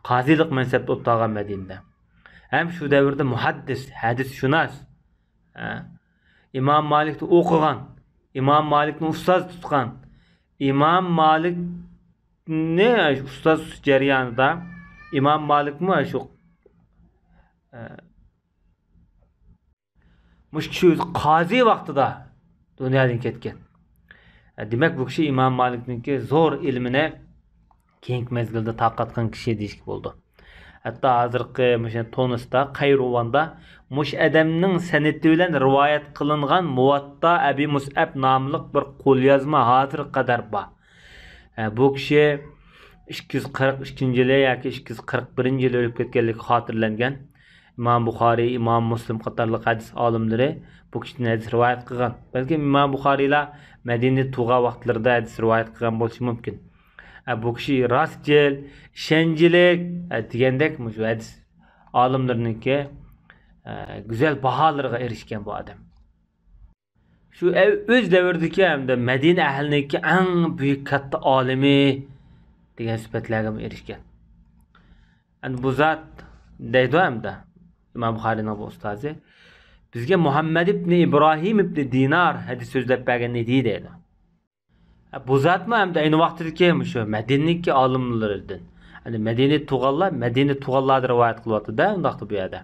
قازىلىق مەنسەپتە ئولتۇرغان مەدىنىدە، ھەم شۇ دەۋردە مۇھەددىس، ھەدىسشۇناس، ھە، ئىمام مالىكتا ئوقۇغان، ئىمام مالىكنى ئۇستاز تۇتقان، ئىمام مالىكنى ئۇستاز تۇتۇش جەريانىدا ئىمام مالىكمۇ شۇ، ھە، مۇشۇ كىشى ئۆزى قازى ۋاقتىدا دۇنيادىن كەتكەن. دېمەك، بۇ كىشى ئىمام مالىكنىڭكى زور ئىلمىنى كېيىنكى مەزگىلدە تارقاتقان كىشى دېيىشكە بولىدۇ. ھەتتا ھازىرقى مۇشۇ تونۇستا، قەيرۇۋاندا مۇشۇ ئادەمنىڭ سەنىدى بىلەن رىۋايەت قىلىنغان مۇۋاتتا ئەبى مۇسئەب ناملىق بىر قوليازما ھازىرغا قەدەر بار. ھە، بۇ كىشى ئىككى يۈز قىرىق ئىككىنچى يىلى ياكى ئىككى يۈز قىرىق بىرىنچى يىلى ئۆلۈپ كەتكەنلىكى خاتىرىلەنگەن. ئىمام بۇخارىي، ئىمام مۇسلىم قاتارلىق ھەدىس ئالىملىرى بۇ كىشىدىن ھەدىس رىۋايەت قىلغان. بەلكىم ئىمام بۇخارىيلار مەدىنىدە تۇرغان ۋاقىتلىرىدا ھەدىس رىۋايەت قىلغان بولۇشى مۇمكىن. ھە، بۇ كىشى راستچىل، ئىشەنچلىك، ھە، دېگەندەك مۇشۇ ھەدىس ئالىملىرىنىڭكى، ھە، گۈزەل باھالىرىغا ئېرىشكەن بۇ ئادەم. شۇ ئەۋ-، ئۆز دەۋرىدىكى ھەمدە مەدىنە ئەھلىنىڭكى ئەڭ بۈيۈك كاتتا ئالىمى دېگەن سۈپەتلەرگىمۇ ئېرىشكەن. ئەمدى بۇ زات دەيدۇ ئەمدى ئىمام بۇخارىينىڭ بۇ ئۇستازى، بىزگە مۇھەممەد ئىبنى ئىبراھىم ئىبنى دىنار ھەدىس سۆزلەپ بەرگەن ئىدى دەيدۇ. بۇ زاتمۇ ئەمدى ئەينى ۋاقتىدىكى مۇشۇ مەدىنىدىكى ئالىملىرىدىن. يەنى مەدىنىدە تۇغانلار، مەدىنىدە تۇغانلاردىن رىۋايەت قىلىۋاتىدۇ-دە، ئۇنداقتا بۇ يەردە.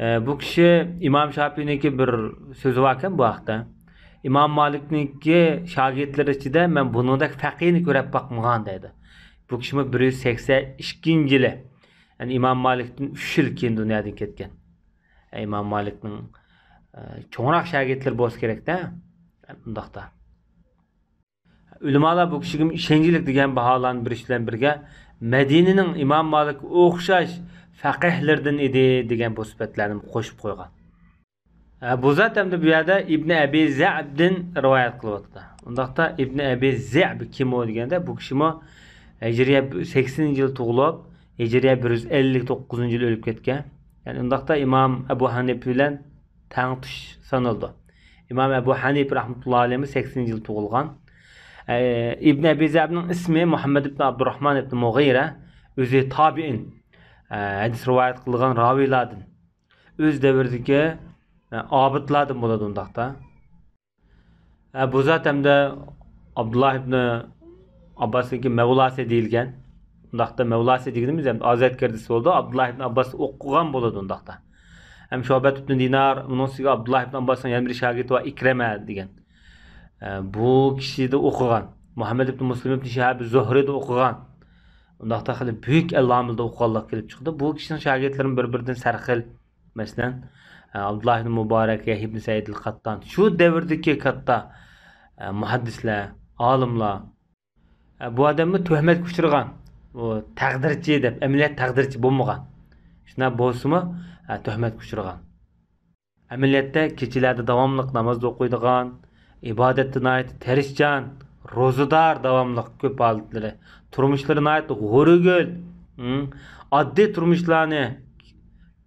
ئە، بۇ كىشى ئىمام شاپىينىڭكى بىر سۆزى باركەن بۇ ھەقتە. ئىمام مالىكنىڭكى شاگىرتلىرى ئىچىدە مەن بۇنىڭدەك فەقىھنى كۆرۈپ باقمىغان دەيدۇ. بۇ كىشىمۇ بىر يۈز سەكسەن ئىككىنچى يىلى، يەنى ئىمام مالىكتىن ئۈچ يىل كېيىن دۇنيادىن كەتكەن. ئە، ئىمام مالىكنىڭ، ئە، چوڭراق شاگىرتلىرى بولسا كېرەكتە، ئۇنداقتا. ئۆلىمالار بۇ كىشىگە ئىشەنچلىك دېگەن باھالارنى بېرىش بىلەن بىرگە، مەدىنىنىڭ ئىمام مالىكقا ئوخشاش فەقىھلىرىدىن ئىدى دېگەن بۇ سۈپەتلەرنى قوشۇپ قويغان. ھە، بۇ زات ئەمدى بۇ يەردە ئىبنى ئەبى زەئبدىن رىۋايەت قىلىۋاتىدۇ. ئۇنداقتا ئىبنى ئەبى زەئب كىم ئۇ دېگەندە، بۇ كىشىمۇ ھىجرىيە سەكسىنىنچى يىل تۇغۇلۇپ، ھىجرىيە بىر يۈز ئەللىك توققۇزىنچى يىل ئۆلۈپ كەتكەن. يەنى ئۇنداقتا ئىمام ئەبۇ ھەنىپە بىلەن تەڭتۇش سانىلىدۇ. ئىمام ئەبۇ ھەنىپە رەھمەتۇللاھى ئەلەيھىمۇ سەكسىنىنچى يىل تۇغۇلغان. ئە، ئىبن ئەبى زەئبنىڭ ئىسمى مۇھەممەد ئىبن ئابدۇرراھمان ئىبن مۇغىرە، ئۆزى تابىئىن. ئە، ھەدىس رىۋايەت قىلغان راۋىيلاردىن. ئۆز دەۋرىدىكى، ئە، ئابىدلاردىن بولىدۇ ئۇنداقتا. ئە، بۇ زات ھەمدە ئابدۇللا ئىبن ئابباسنىڭكى مەۋلاسى دېيىلگەن. ئۇنداقتا مەۋلاسى دېگىنىمىز ھەم ئازادگەردىسى بولىدۇ. ئابدۇللا ئىبن ئابباس ئوقۇغان بولىدۇ ئۇنداقتا. ھەم شۇبەت ئىبن دىنار، ئۇنىڭ ئۈستىگە ئابدۇللا ئىبن ئابباسنىڭ يەنە بىر شاگىرتى بار، ئىكرەمە دېگەن. ئە، بۇ كىشىدە ئوقۇغان. مۇھەممەد ئىبن مۇسلىم ئىبن شىھاب زۇھرىدا ئوقۇغان. ئۇنداقتا خېلى بۈيۈك ئەللامىلەردە ئوقۇغانلىق كېلىپ چىقىدۇ. بۇ كىشىنىڭ شاگىرتلىرىمۇ بىر-بىرىدىن سەرخىل. مەسىلەن، ئابدۇللا ئىبن مۇبارەك، يەھيا ئىبن سەئىد ئەل قاتتان. شۇ دەۋردىكى كاتتا، ئە، مۇھەددىسلەر، ئالىملار. ئە، بۇ ئادەممۇ تۆھمەتكە ئۇچرىغان. بۇ تەقدىرچى دەپ، ئەمەلىيەت تەقدىرچى بولمىغان. شۇنداق بولسىمۇ، ئە، تۆھمەتكە ئۇچرىغان. ئەمەلىيەتتە كېچىلەردە داۋاملىق ناماز ئوقۇيدىغان، ئىبادەتتە ناھايىتى تىرىشچان، روزىدار داۋاملىق كۆپ ھالەتلىرى. تۇرمۇشلىرى ناھايىتى غورىگىل، ھىم، ئاددىي تۇرمۇشلارنى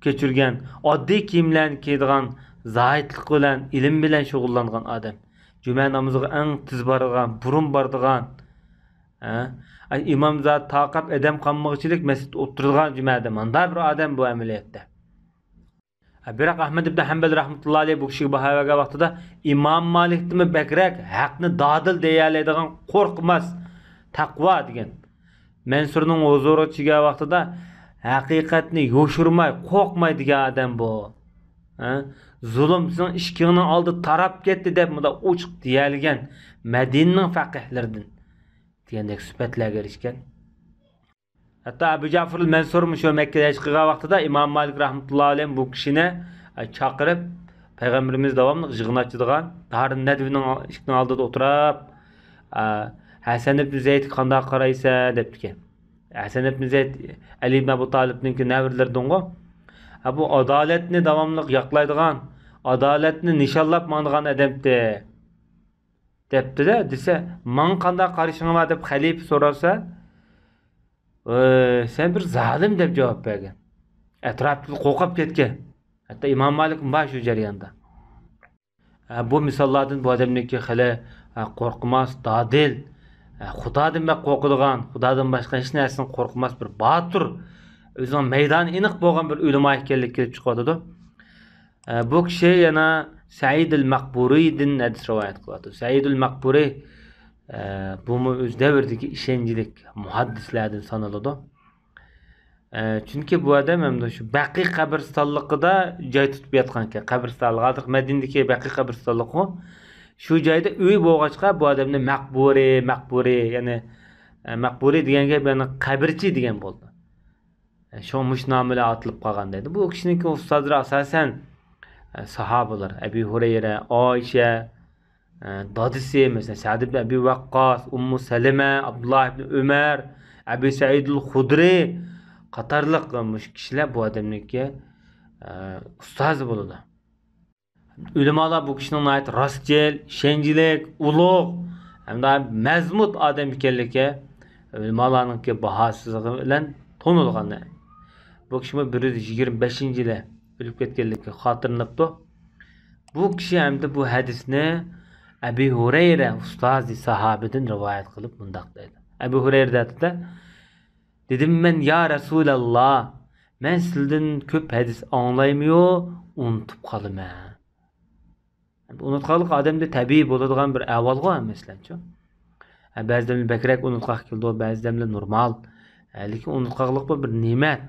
كەچۈرگەن، ئاددىي كىيىملەرنى كىيىدىغان، زاھىتلىق بىلەن، ئىلىم بىلەن شۇغۇللانغان ئادەم. جۈمە نامىزىغا ئەڭ تېز بارىدىغان، بۇرۇن بارىدىغان، ھە؟ ئىمام زادى تاقاپ ئادەم قالمىغۇچىلىك مەسچىتتە ئولتۇرىدىغان جۈمەدە مانداق بىر ئادەم بۇ ئەمەلىيەتتە. بىراق ئەھمەد ئىبن ھەمبەل رەھمەتۇللا ئەلەيھ بۇ كىشىگە باھا بەرگەن ۋاقتىدا، ئىمام مالىكتىنمۇ بەكرەك ھەقنى دادىل دېيەلەيدىغان قورقماس، تەقۋا دېگەن. مەنسۇرنىڭ ھۇزۇرىغا چىگەن ۋاقتىدا، ھەقىقەتنى يوشۇرماي، قورقماي دېگەن ئادەم بۇ. ھە؟ زۇلۇم سېنىڭ ئىشىكىڭنىڭ ئالدىدا تاراپ كەتتى دەپ مۇنداق ئوچۇق دېيەلىگەن مەدىنىنىڭ فەقىھلىرىدىن دېگەندەك سۈپەتلەرگە ئېرىشكەن. ھەتتا ئەبۇ جەفىر مەنسۇر مۇشۇ مەككىدە ھەج قىلغان ۋاقتىدا ئىمام مالىك رەھمەتۇللا ئەلەيھ بۇ كىشىنى، ئە، چاقىرىپ، پەيغەمبىرىمىز داۋاملىق يىغىن ئاچىدىغان دارىن نەدۋىنىڭ ئىشىكىنىڭ ئالدىدا ئولتۇرۇپ، ئە، ھەسەن ئىبن زەيدكە قانداق قارايسەن دەپتىكەن. ھەسەن ئىبن زەيد ئەلى ئىبن ئەبۇ تالىپنىڭكى نەۋرىلىرىدىنغۇ. ئە، بۇ ئادالەتنى داۋاملىق ياقلايدىغان، ئادالەتنى نىشانلاپ ماڭىدىغان ئادەمتى. دەپتۇ-دە، دېسە، ماڭا قانداق قارىشىڭ بار دەپ خەلىپە سورىسا، ۋەي، سەن بىر زالىم دەپ جاۋاب بەرگەن. ئەتراپتىكىلەر قورقۇپ كەتكەن. ھەتتا ئىمام مالىكمۇ بار شۇ جەرياندا. ھە، بۇ مىساللاردىن بۇ ئادەمنىڭكى خېلى، ھە، قورقماس، دادىل، ھە، خۇدادىن بەك قورقىدىغان، خۇدادىن باشقا ھېچ نەرسىدىن قورقماس بىر باتۇر، ئۆزىنىڭ مەيدانى ئېنىق بولغان بىر ئۆلىما ئىكەنلىكى كېلىپ چىقىۋاتىدۇ. ھە، بۇ كىشى يەنە سەئىدۇل مەقبۇرىدىن ھەدىس رىۋايەت قىلىۋاتىدۇ. سەئىدۇل مەقبۇرى، ھە، بۇمۇ ئۆز دەۋرىدىكى ئىشەنچلىك مۇھەددىسلەردىن سانىلىدۇ. ئە، چۈنكى بۇ ئادەم ئەمدى شۇ بەقىي قەبرىستانلىقىدا جاي تۇتۇپ ياتقانىكەن. قەبرىستانلىق، ھازىرقى مەدىنىدىكى بەقىي قەبرىستانلىققۇ. شۇ جايدا ئۆي بولغاچقا، بۇ ئادەمنى مەقبۇرى، مەقبۇرى، يەنى، ئە، مەقبۇرى دېگەن گەپ، يەنى قەبرىچى دېگەن بولدى. ئە، شۇڭا مۇشۇ نام بىلەن ئاتىلىپ قالغان دەيدۇ. بۇ كىشىنىڭكى ئۇستازلىرى ئاساسەن، ئە، ساھابىلار. ئەبى ھۇرەيرە، ئائىشە، ئە، دادىسى، مەسىلەن، سەئد ئىبن ئەبى ۋەققاس، ئۇممۇ سەلىمە، ئابدۇللا ئىبن ئۆمەر، ئەبى سەئىدۇل خۇدرى قاتارلىق مۇشۇ كىشىلەر بۇ ئادەمنىڭكى، ئە، ئۇستازى بولىدۇ. ئۆلىمالار بۇ كىشىنىڭ ناھايىتى راستچىل، ئىشەنچلىك، ئۇلۇغ ھەمدە مەزمۇت ئادەم ئىكەنلىكى ئۆلىمالارنىڭكى باھاسى بىلەن تونۇلغان. بۇ كىشىمۇ بىر يۈز يىگىرمە بەشىنچى يىلى ئۆلۈپ كەتكەنلىكى خاتىرىلىنىپتۇ. بۇ كىشى ھەمدە بۇ ھەدىسنى ئەبى ھۇرەيرە ئۇستازى ساھابىدىن رىۋايەت قىلىپ مۇنداق دەيدۇ. ئەبى ھۇرەيرە دەيدۇ، دېدىم مەن، يا رەسۇلەللا، مەن سىلدىن كۆپ ھەدىس ئاڭلايمىيۇ، ئۇنتۇپ قالىمەن. ئۇنتقاقلىق ئادەمدە تەبىئىي بولىدىغان بىر ئەھۋالغۇ، مەسىلەنچۇ. ھە، بەزىدەملەر بەكرەك ئۇنتقاق كېلىدۇ، بەزىدەملەر نورمال. ھە، لېكىن ئۇنتقاقلىق بۇ بىر نېمەت.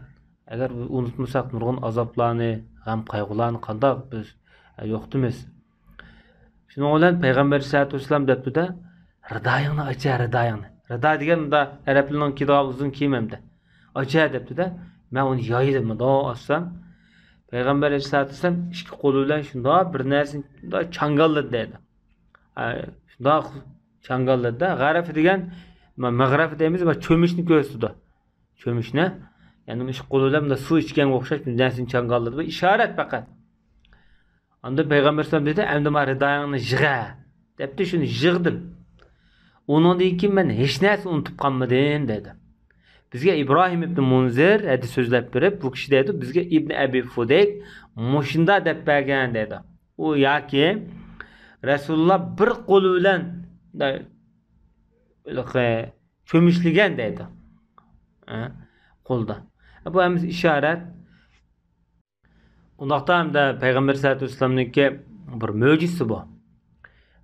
ئەگەر بىز ئۇنتمىساق، نۇرغۇن ئازابلارنى، غەم-قايغۇلارنى قانداق بىز، ھە، يوقىتىمىز؟ شۇنىڭ بىلەن پەيغەمبەر ئەلەيھىسسالاتۇ ۋەسسالام دەپتۇ-دە، رىدايىڭنى ئاچە، رىدايىڭنى. رىدا دېگەن مۇندا ئەرەبلەرنىڭ كىيىدىغان ئۇزۇن كىيىم ئەمدى. ئاچە دەپتۇ-دە، مەن ئۇنى يايدىم، مۇنداق ئاچسام، پەيغەمبەر ئەلەيھىسسالاتۇ ۋەسسالام ئىككى قولى بىلەن شۇنداق بىر نەرسىنى شۇنداق چاڭگاللىدى دەيدۇ. ئە، شۇنداق چاڭگاللىدى-دە، غەرەفە دېگەن، مە-، مەغرەفە دەيمىز، بە چۆمۈچنى كۆرسىتىدۇ. چۆمۈچنى. يەنى ئىككى قولى بىلەن مۇنداق سۇ ئىچكەنگە ئوخشاش بىر نەرسىنى چاڭگاللىدى. بۇ ئىشارەت پەقەت. ئاندىن پەيغەمبەر ئەلەيھىسسالام دېدى، ئەمدى مانا رىدايىڭنى يىغە، دەپتۇ، شۇنى يىغدىم. ئۇنىڭدىن كېيىن مەن ھېچ نەرسە ئۇنتۇپ قالمىدىم، دەيدۇ. بىزگە ئىبراھىم ئىبنى مۇنزىر ھەدىس سۆزلەپ بېرىپ، بۇ كىشى دەيدۇ، بىزگە ئىبنى ئەبى فۇدەيك مۇشۇنداق دەپ بەرگەن، دەيدۇ. ئۇ ياكى رەسۇلۇللا بىر قولى بىلەن، دە-، چۆمۈچلىگەن دەيدۇ. ھە، قولدا. بۇ ھەممىسى ئىشارەت. ئۇنداقتا ئەمدى پەيغەمبەر سەللەللاھۇ ئەلەيھى ۋەسەللەمنىڭكى بىر مۆجىزىسى بۇ.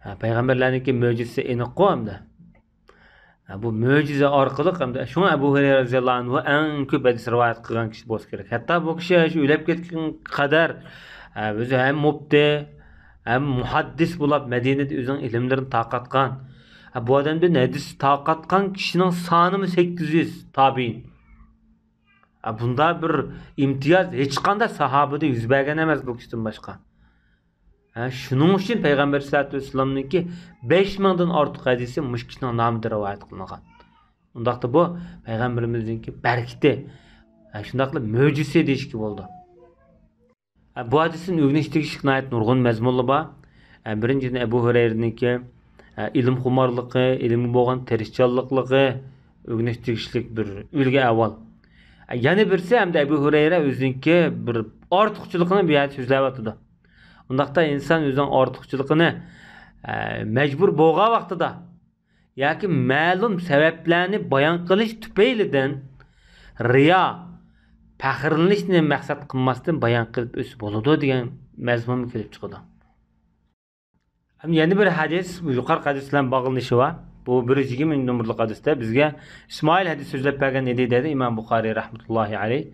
ھە، پەيغەمبەرلەرنىڭكى مۆجىزىسى ئېنىققۇ ئەمدى. ھە، بۇ مۆجىزە ئارقىلىق ئەمدى شۇڭا ئەبۇ ھۇرەيرە رەزىياللاھۇ ئەنھۇ ئەڭ كۆپ ھەدىس رىۋايەت قىلغان كىشى بولسا كېرەك. ھەتتا بۇ كىشى شۇ ئۆلۈپ كەتكەن قەدەر، ھە، ئۆزى ھەم مۇپتى، ھەم مۇھەددىس بولاپ مەدىنىدە ئۆزىنىڭ ئىلىملىرىنى تارقاتقان. ھە، بۇ ئادەمدىن ھەدىس تارقاتقان كىشىنىڭ سانىمۇ سەككىز يۈز تابىئىن. ھە، بۇنداق بىر ئىمتىياز ھېچقانداق ساھابىدە يۈز بەرگەن ئەمەس بۇ كىشىدىن باشقا. ھە، شۇنىڭ ئۈچۈن پەيغەمبەر سەللەللاھۇ ئەلەيھى ۋەسەللەمنىڭكى بەش مىڭدىن ئارتۇق ھەدىسى مۇشۇ كىشىنىڭ نامىدا رىۋايەت قىلىنغان. ئۇنداقتا بۇ پەيغەمبىرىمىزنىڭكى بەرىكىتى، ھە، شۇنداقلا مۆجىزىسى دېيىشكە بولىدۇ. ھە، بۇ ھەدىستىن ئۆگىنىش تېگىشلىك ناھايىتى نۇرغۇن مەزمۇنلار بار. ھە، بىرىنچىدىن، ئەبۇ ھۇرەيرىنىڭكى، ھە، ئىلىم خۇمارلىقى، ئىلىمگە بولغان تىرىشچانلىقلىقى ئۆگىنىش تېگىشلىك بىر ئۈلگە ئەھۋال. ھە، يەنە بىرسى، ھەمدە ئەبۇ ھۇرەيرە ئۆزىنىڭكى بىر ئارتۇقچىلىقىنى بۇ يەردە سۆزلەۋاتىدۇ. ئۇنداقتا ئىنسان ئۆزىنىڭ ئارتۇقچىلىقىنى، ھە، مەجبۇر بولغان ۋاقتىدا ياكى مەلۇم سەۋەبلەرنى بايان قىلىش تۈپەيلىدىن رىيا، پەخىرلىنىشنى مەقسەت قىلماستىن بايان قىلىپ ئۆتسە بولىدۇ دېگەن مەزمۇنمۇ كېلىپ چىقىدۇ. ھەم يەنە بىر ھەدىس، بۇ يۇقىرىقى ھەدىس بىلەن باغلىنىشى بار. بۇ بىر يۈز يىگىرمە نومۇرلۇق ھەدىستە بىزگە ئىسمائىل ھەدىس سۆزلەپ بەرگەن ئىدى دەيدۇ ئىمام بۇخارىي رەھمەتۇللاھى ئەلەيھ.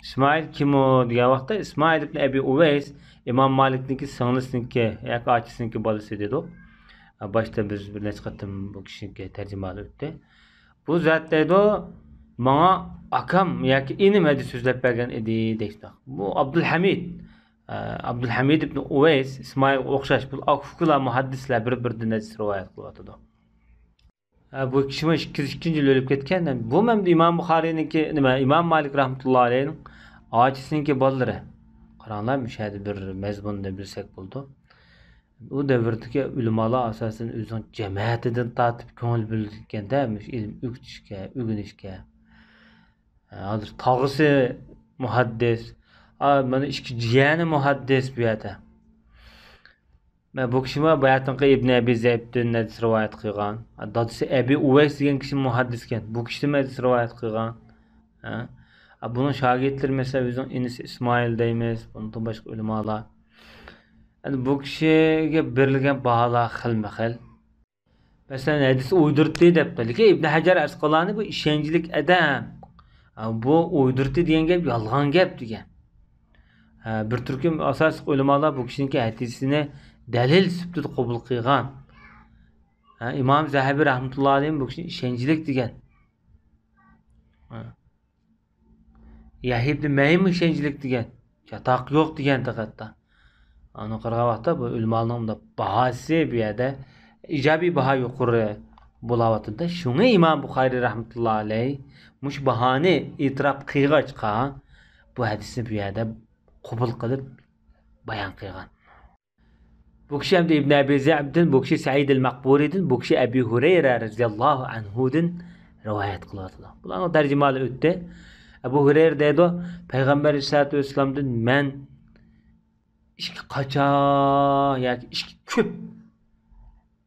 ئىسمائىل كىم ئۇ دېگەن ۋاقىتتا، ئىسمائىل ئىبن ئەبى ئۇۋەيس ئىمام مالىكنىڭكى سىڭلىسىنىڭكى ياكى ئاچىسىنىڭكى بالىسى دېدۇق. باشتا بىز بىر نەچچە قېتىم بۇ كىشىنىڭكى تەرجىمىھالى ئۆتتى. بۇ زات دەيدۇ، ماڭا ئاكام ياكى ئىنىم ھەدىس سۆزلەپ بەرگەن ئىدى دەيدۇ. بۇ ئابدۇلھەمىد، ئە، ئابدۇلھەمىد ئىبن ئۇۋەيس ئىسمائىلغا ئوخشاش، بۇ ئۇكىلار مۇھەددىسلەر بىر-بىرىدىن ھەدىس رىۋايەت قىلىۋاتىدۇ. ئە، بۇ كىشىمۇ ئىككى يۈز ئىككىنچى يىل ئۆلۈپ كەتكەن. بۇ مەن ئىمام بۇخارىينىڭكى، نېمە، ئىمام مالىك رەھمەتۇللاھى ئەلەيھنىڭ ئاچىسىنىڭكى بالىلىرى. قاراڭلار، مۇشۇ يەردە بىر مەزمۇننى بىلسەك بولىدۇ. ئۇ دەۋردىكى ئۆلىمالار ئاساسەن ئۆزىنىڭ جەمەتىدىن تارتىپ كۆڭۈل بۆلگەندە، مۇشۇ ئىلىم ئۆگىتىشكە، ئۆگىنىشكە. ھازىر تاغىسى مۇھەددىس، ئا، مانا ئىككى جىيەنى مۇھەددىس بۇ يەردە. مە، بۇ كىشىمۇ باياتىنقى ئىبن ئەبى زەيبتىن ھەدىس رىۋايەت قىلغان. دادىسى ئەبى ئۇۋەيس دېگەن كىشى مۇھەددىسكەن. بۇ كىشىدىن ھەدىس رىۋايەت قىلغان. ھە؟ بۇنىڭ شاگىرتلىرى، مەسىلەن، ئۆزىنىڭ ئىنىسى ئىسمائىل دەيمىز، بۇنىڭدىن باشقا ئۆلىمالار. ئەمدى بۇ كىشىگە بېرىلگەن باھالار خىلمۇ خىل. مەسىلەن، ھەدىس ئۇيدۇرتتى دەپتۇ. لېكىن ئىبن ھەجەر ئەسقالانى بۇ ئىشەنچلىك ئادەم. ھە، بۇ ئۇيدۇرتتى دېگەن گەپ يالغان گەپ دېگەن. ھە، بىر تۈركۈم ئاساسلىق ئۆلىمالار بۇ كىشىنىڭكى ھەدىسىنى دەلىل سۈپىتىدە قوبۇل قىلغان. ھە، ئىمام زەھەبى رەھمەتۇللا ئەلەيھىم بۇ كىشىنى ئىشەنچلىك دېگەن. ھە. يەھيا ئىبن مەئىنمۇ ئىشەنچلىك دېگەن. چاتاق يوق دېگەن ھەتتا. ئانا قارىغان ۋاقىتتا بۇ ئۆلىمالارنىڭ مۇنداق باھاسى بۇ يەردە ئىجابىي باھا يۇقىرى بولاۋاتىدۇ. شۇڭا ئىمام بۇخارىي رەھمەتۇللا ئەلەيھ مۇشۇ باھانى ئېتىراپ قىلغاچقا، بۇ ھەدىسنى بۇ يەردە قوبۇل قىلىپ بايان قىلغان. بۇ كىشى ئەمدى ئىبن ئەبى زەئبدىن، بۇ كىشى سەئىد ئەل مەقبۇرىدىن، بۇ كىشى ئەبى ھۇرەيرە رەزىياللاھۇ ئەنھۇدىن رىۋايەت قىلىۋاتىدۇ. بۇلارنىڭ تەرجىمىھالى ئۆتتى. ئەبۇ ھۇرەيرە دەيدۇ، پەيغەمبەر ئەلەيھىسسالاتۇ ۋەسسالامدىن مەن ئىككى قاچا ياكى ئىككى كۆپ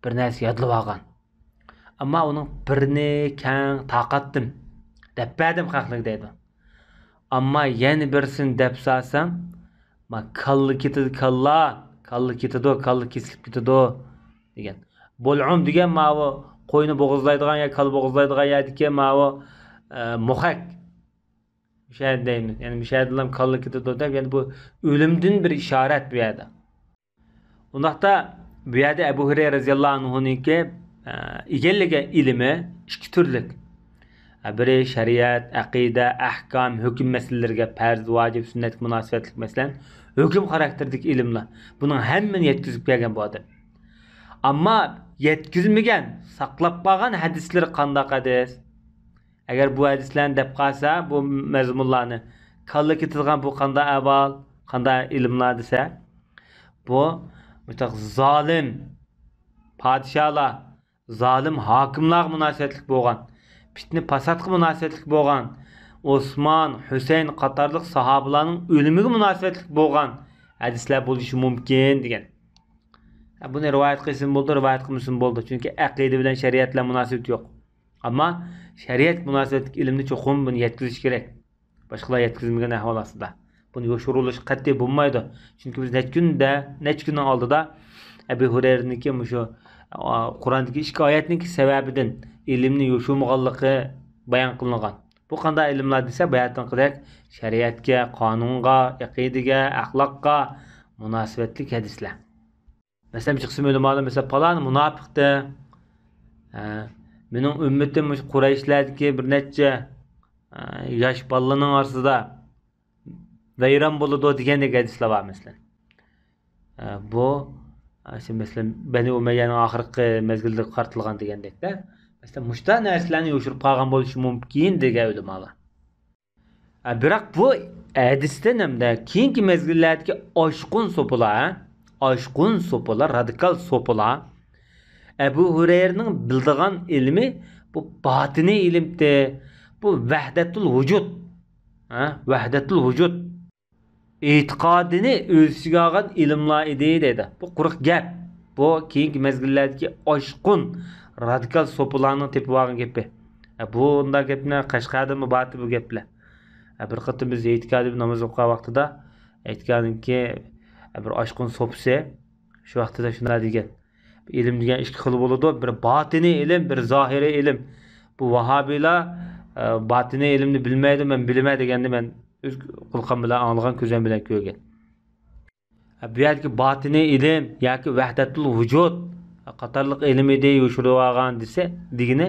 بىر نەرسە يادلىۋالغان. ئەمما ئۇنىڭ بىرىنى كەڭ تارقاتتىم، دەپ بەردىم خەقلەرگە دەيدۇ. ئەمما يەنە بىرسىنى دەپ سالسام، ما، كاللا كېتىدۇ، كاللا، كاللا كېتىدۇ، كاللا كېسىلىپ كېتىدۇ دېگەن. بۇلئۇم دېگەن ماۋۇ قوينى بوغۇزلايدىغان يا كاللا بوغۇزلايدىغان يەردىكى ماۋۇ، ئە، مۇخەك. مۇشەدە دەيمىز. يەنى مۇشەدىلا كاللا كېتىدۇ دەپ، يەنى بۇ ئۆلۈمدىن بىر ئىشارەت بۇ يەردە. ئۇنداقتا بۇ يەردە ئەبۇ ھۇرەيرە رەزىياللاھۇ ئەنھۇنىڭكى، ئە، ئىگىلىگەن ئىلمى ئىككى تۈرلۈك. ئە، بىرى شەرىئەت، ئەقىدە، ئەھكام، ھۆكۈم مەسىلىلىرىگە، پەرز، ۋاجىپ، سۈننەتكە مۇناسىۋەتلىك، مەسىلەن، ھۆكۈم خاراكتېرىدىكى ئىلىملار. بۇنىڭ ھەممىنى يەتكۈزۈپ كەلگەن بۇ ئادەم. ئەمما يەتكۈزمىگەن، ساقلاپ قالغان ھەدىسلىرى قانداق ھەدىس؟ ئەگەر بۇ ھەدىسلەرنى دەپ قالسا، بۇ مەزمۇنلارنى، كاللا كېتىدىغان بۇ قانداق ئەھۋال، قانداق ئىلىملار دېسە، بۇ مۇشۇنداق زالىم پادىشاھلار، زالىم ھاكىملارغا مۇناسىۋەتلىك بولغان، پىتنە پاساتقا مۇناسىۋەتلىك بولغان، ئوسمان، ھۈسەيىن قاتارلىق ساھابىلارنىڭ ئۆلۈمىگە مۇناسىۋەتلىك بولغان ھەدىسلەر بولۇشى مۇمكىن دېگەن. بۇنى رىۋايەت قىلسىمۇ بولىدۇ، رىۋايەت قىلمىسىمۇ بولىدۇ. چۈنكى ئەقىدە بىلەن شەرىئەت بىلەن مۇناسىۋىتى يوق. ئەمما شەرىئەتكە مۇناسىۋەتلىك ئىلىمنى چوقۇم بۇنى يەتكۈزۈش كېرەك. باشقىلار يەتكۈزمىگەن ئەھۋال ئاستىدا. بۇنى يوشۇرۇۋېلىش قەتئىي بولمايدۇ. چۈنكى بىز نەچچە كۈندە، نەچچە كۈننىڭ ئالدىدا ئەبۇ ھۇرەيرىنىڭكى مۇشۇ، ئا، قۇراندىكى ئىككى ئايەتنىڭكى سەۋەبىدىن ئىلىمنى يوشۇرمىغانلىقى بايان قىلىنغان. بۇ قانداق ئىلىملار دېسە، باياتىنقىدەك شەرىئەتكە، قانۇنغا، ئەقىدىگە، ئەخلاققا مۇناسىۋەتلىك ھەدىسلەر. مەسىلەن، بىر قىسىم ئۆلىمالار، مەسىلەن، پالان مۇناپىقتى. ھە، مېنىڭ ئۈممىتىم مۇشۇ قۇرەيشلەردىكى بىر نەچچە، ھە، ياش بالىلارنىڭ ئارىسىدا ۋەيران بولىدۇ دېگەندەك ھەدىسلەر بار، مەسىلەن. ھە، بۇ، ھە، شۇ، مەسىلەن، بەنى ئۇمەييەنىڭ ئاخىرقى مەزگىلىدە قارىتىلغان دېگەندەكتە. مەسىلەن، مۇشۇنداق نەرسىلەرنى يوشۇرۇپ قالغان بولۇشى مۇمكىن دېگەن ئۆلىمالار. ئە، بىراق بۇ ھەدىستىن ھەمدە كېيىنكى مەزگىللەردىكى ئاشقۇن سوپىلار، ئاشقۇن سوپىلار، رادىكال سوپىلار ئەبۇ ھۇرەيرىنىڭ بىلىدىغان ئىلمى بۇ باتىنىي ئىلىمتى، بۇ ۋەھدەتۇل ۋۇجۇد، ھە، ۋەھدەتۇل ۋۇجۇد ئېتىقادىنى ئۆز ئىچىگە ئالغان ئىلىملار ئىدى دەيدۇ. بۇ قۇرۇق گەپ. بۇ كېيىنكى مەزگىللەردىكى ئاشقۇن رادىكال سوپىلارنىڭ تېپىۋالغان گېپى. ئە، بۇنداق گەپنى قەشقەردىمۇ بارتى بۇ گەپلەر. ئە، بىر قېتىم بىز ھېيتگاھدا بىر ناماز ئوقۇغان ۋاقتىدا، ھېيتگاھنىڭكى، ئە، بىر ئاشقۇن سوپىسى شۇ ۋاقتىدا شۇنداق دېگەن. ئىلىم دېگەن ئىككى خىل بولىدۇ. بىر باتىنىي ئىلىم، بىر زاھىرىي ئىلىم. بۇ ۋاھابىيلار، ئە، باتىنىي ئىلىمنى بىلمەيدۇ، مەن بىلىمەن دېگەننى مەن ئۆز قۇلىقىم بىلەن ئاڭلىغان، كۆزۈم بىلەن كۆرگەن. بۇ يەردىكى باتىنىي ئىلىم ياكى ۋەھدەتۇل ۋۇجۇد قاتارلىق ئىلىم ئىدى يوشۇرۇۋالغان دېسە، دېگىنى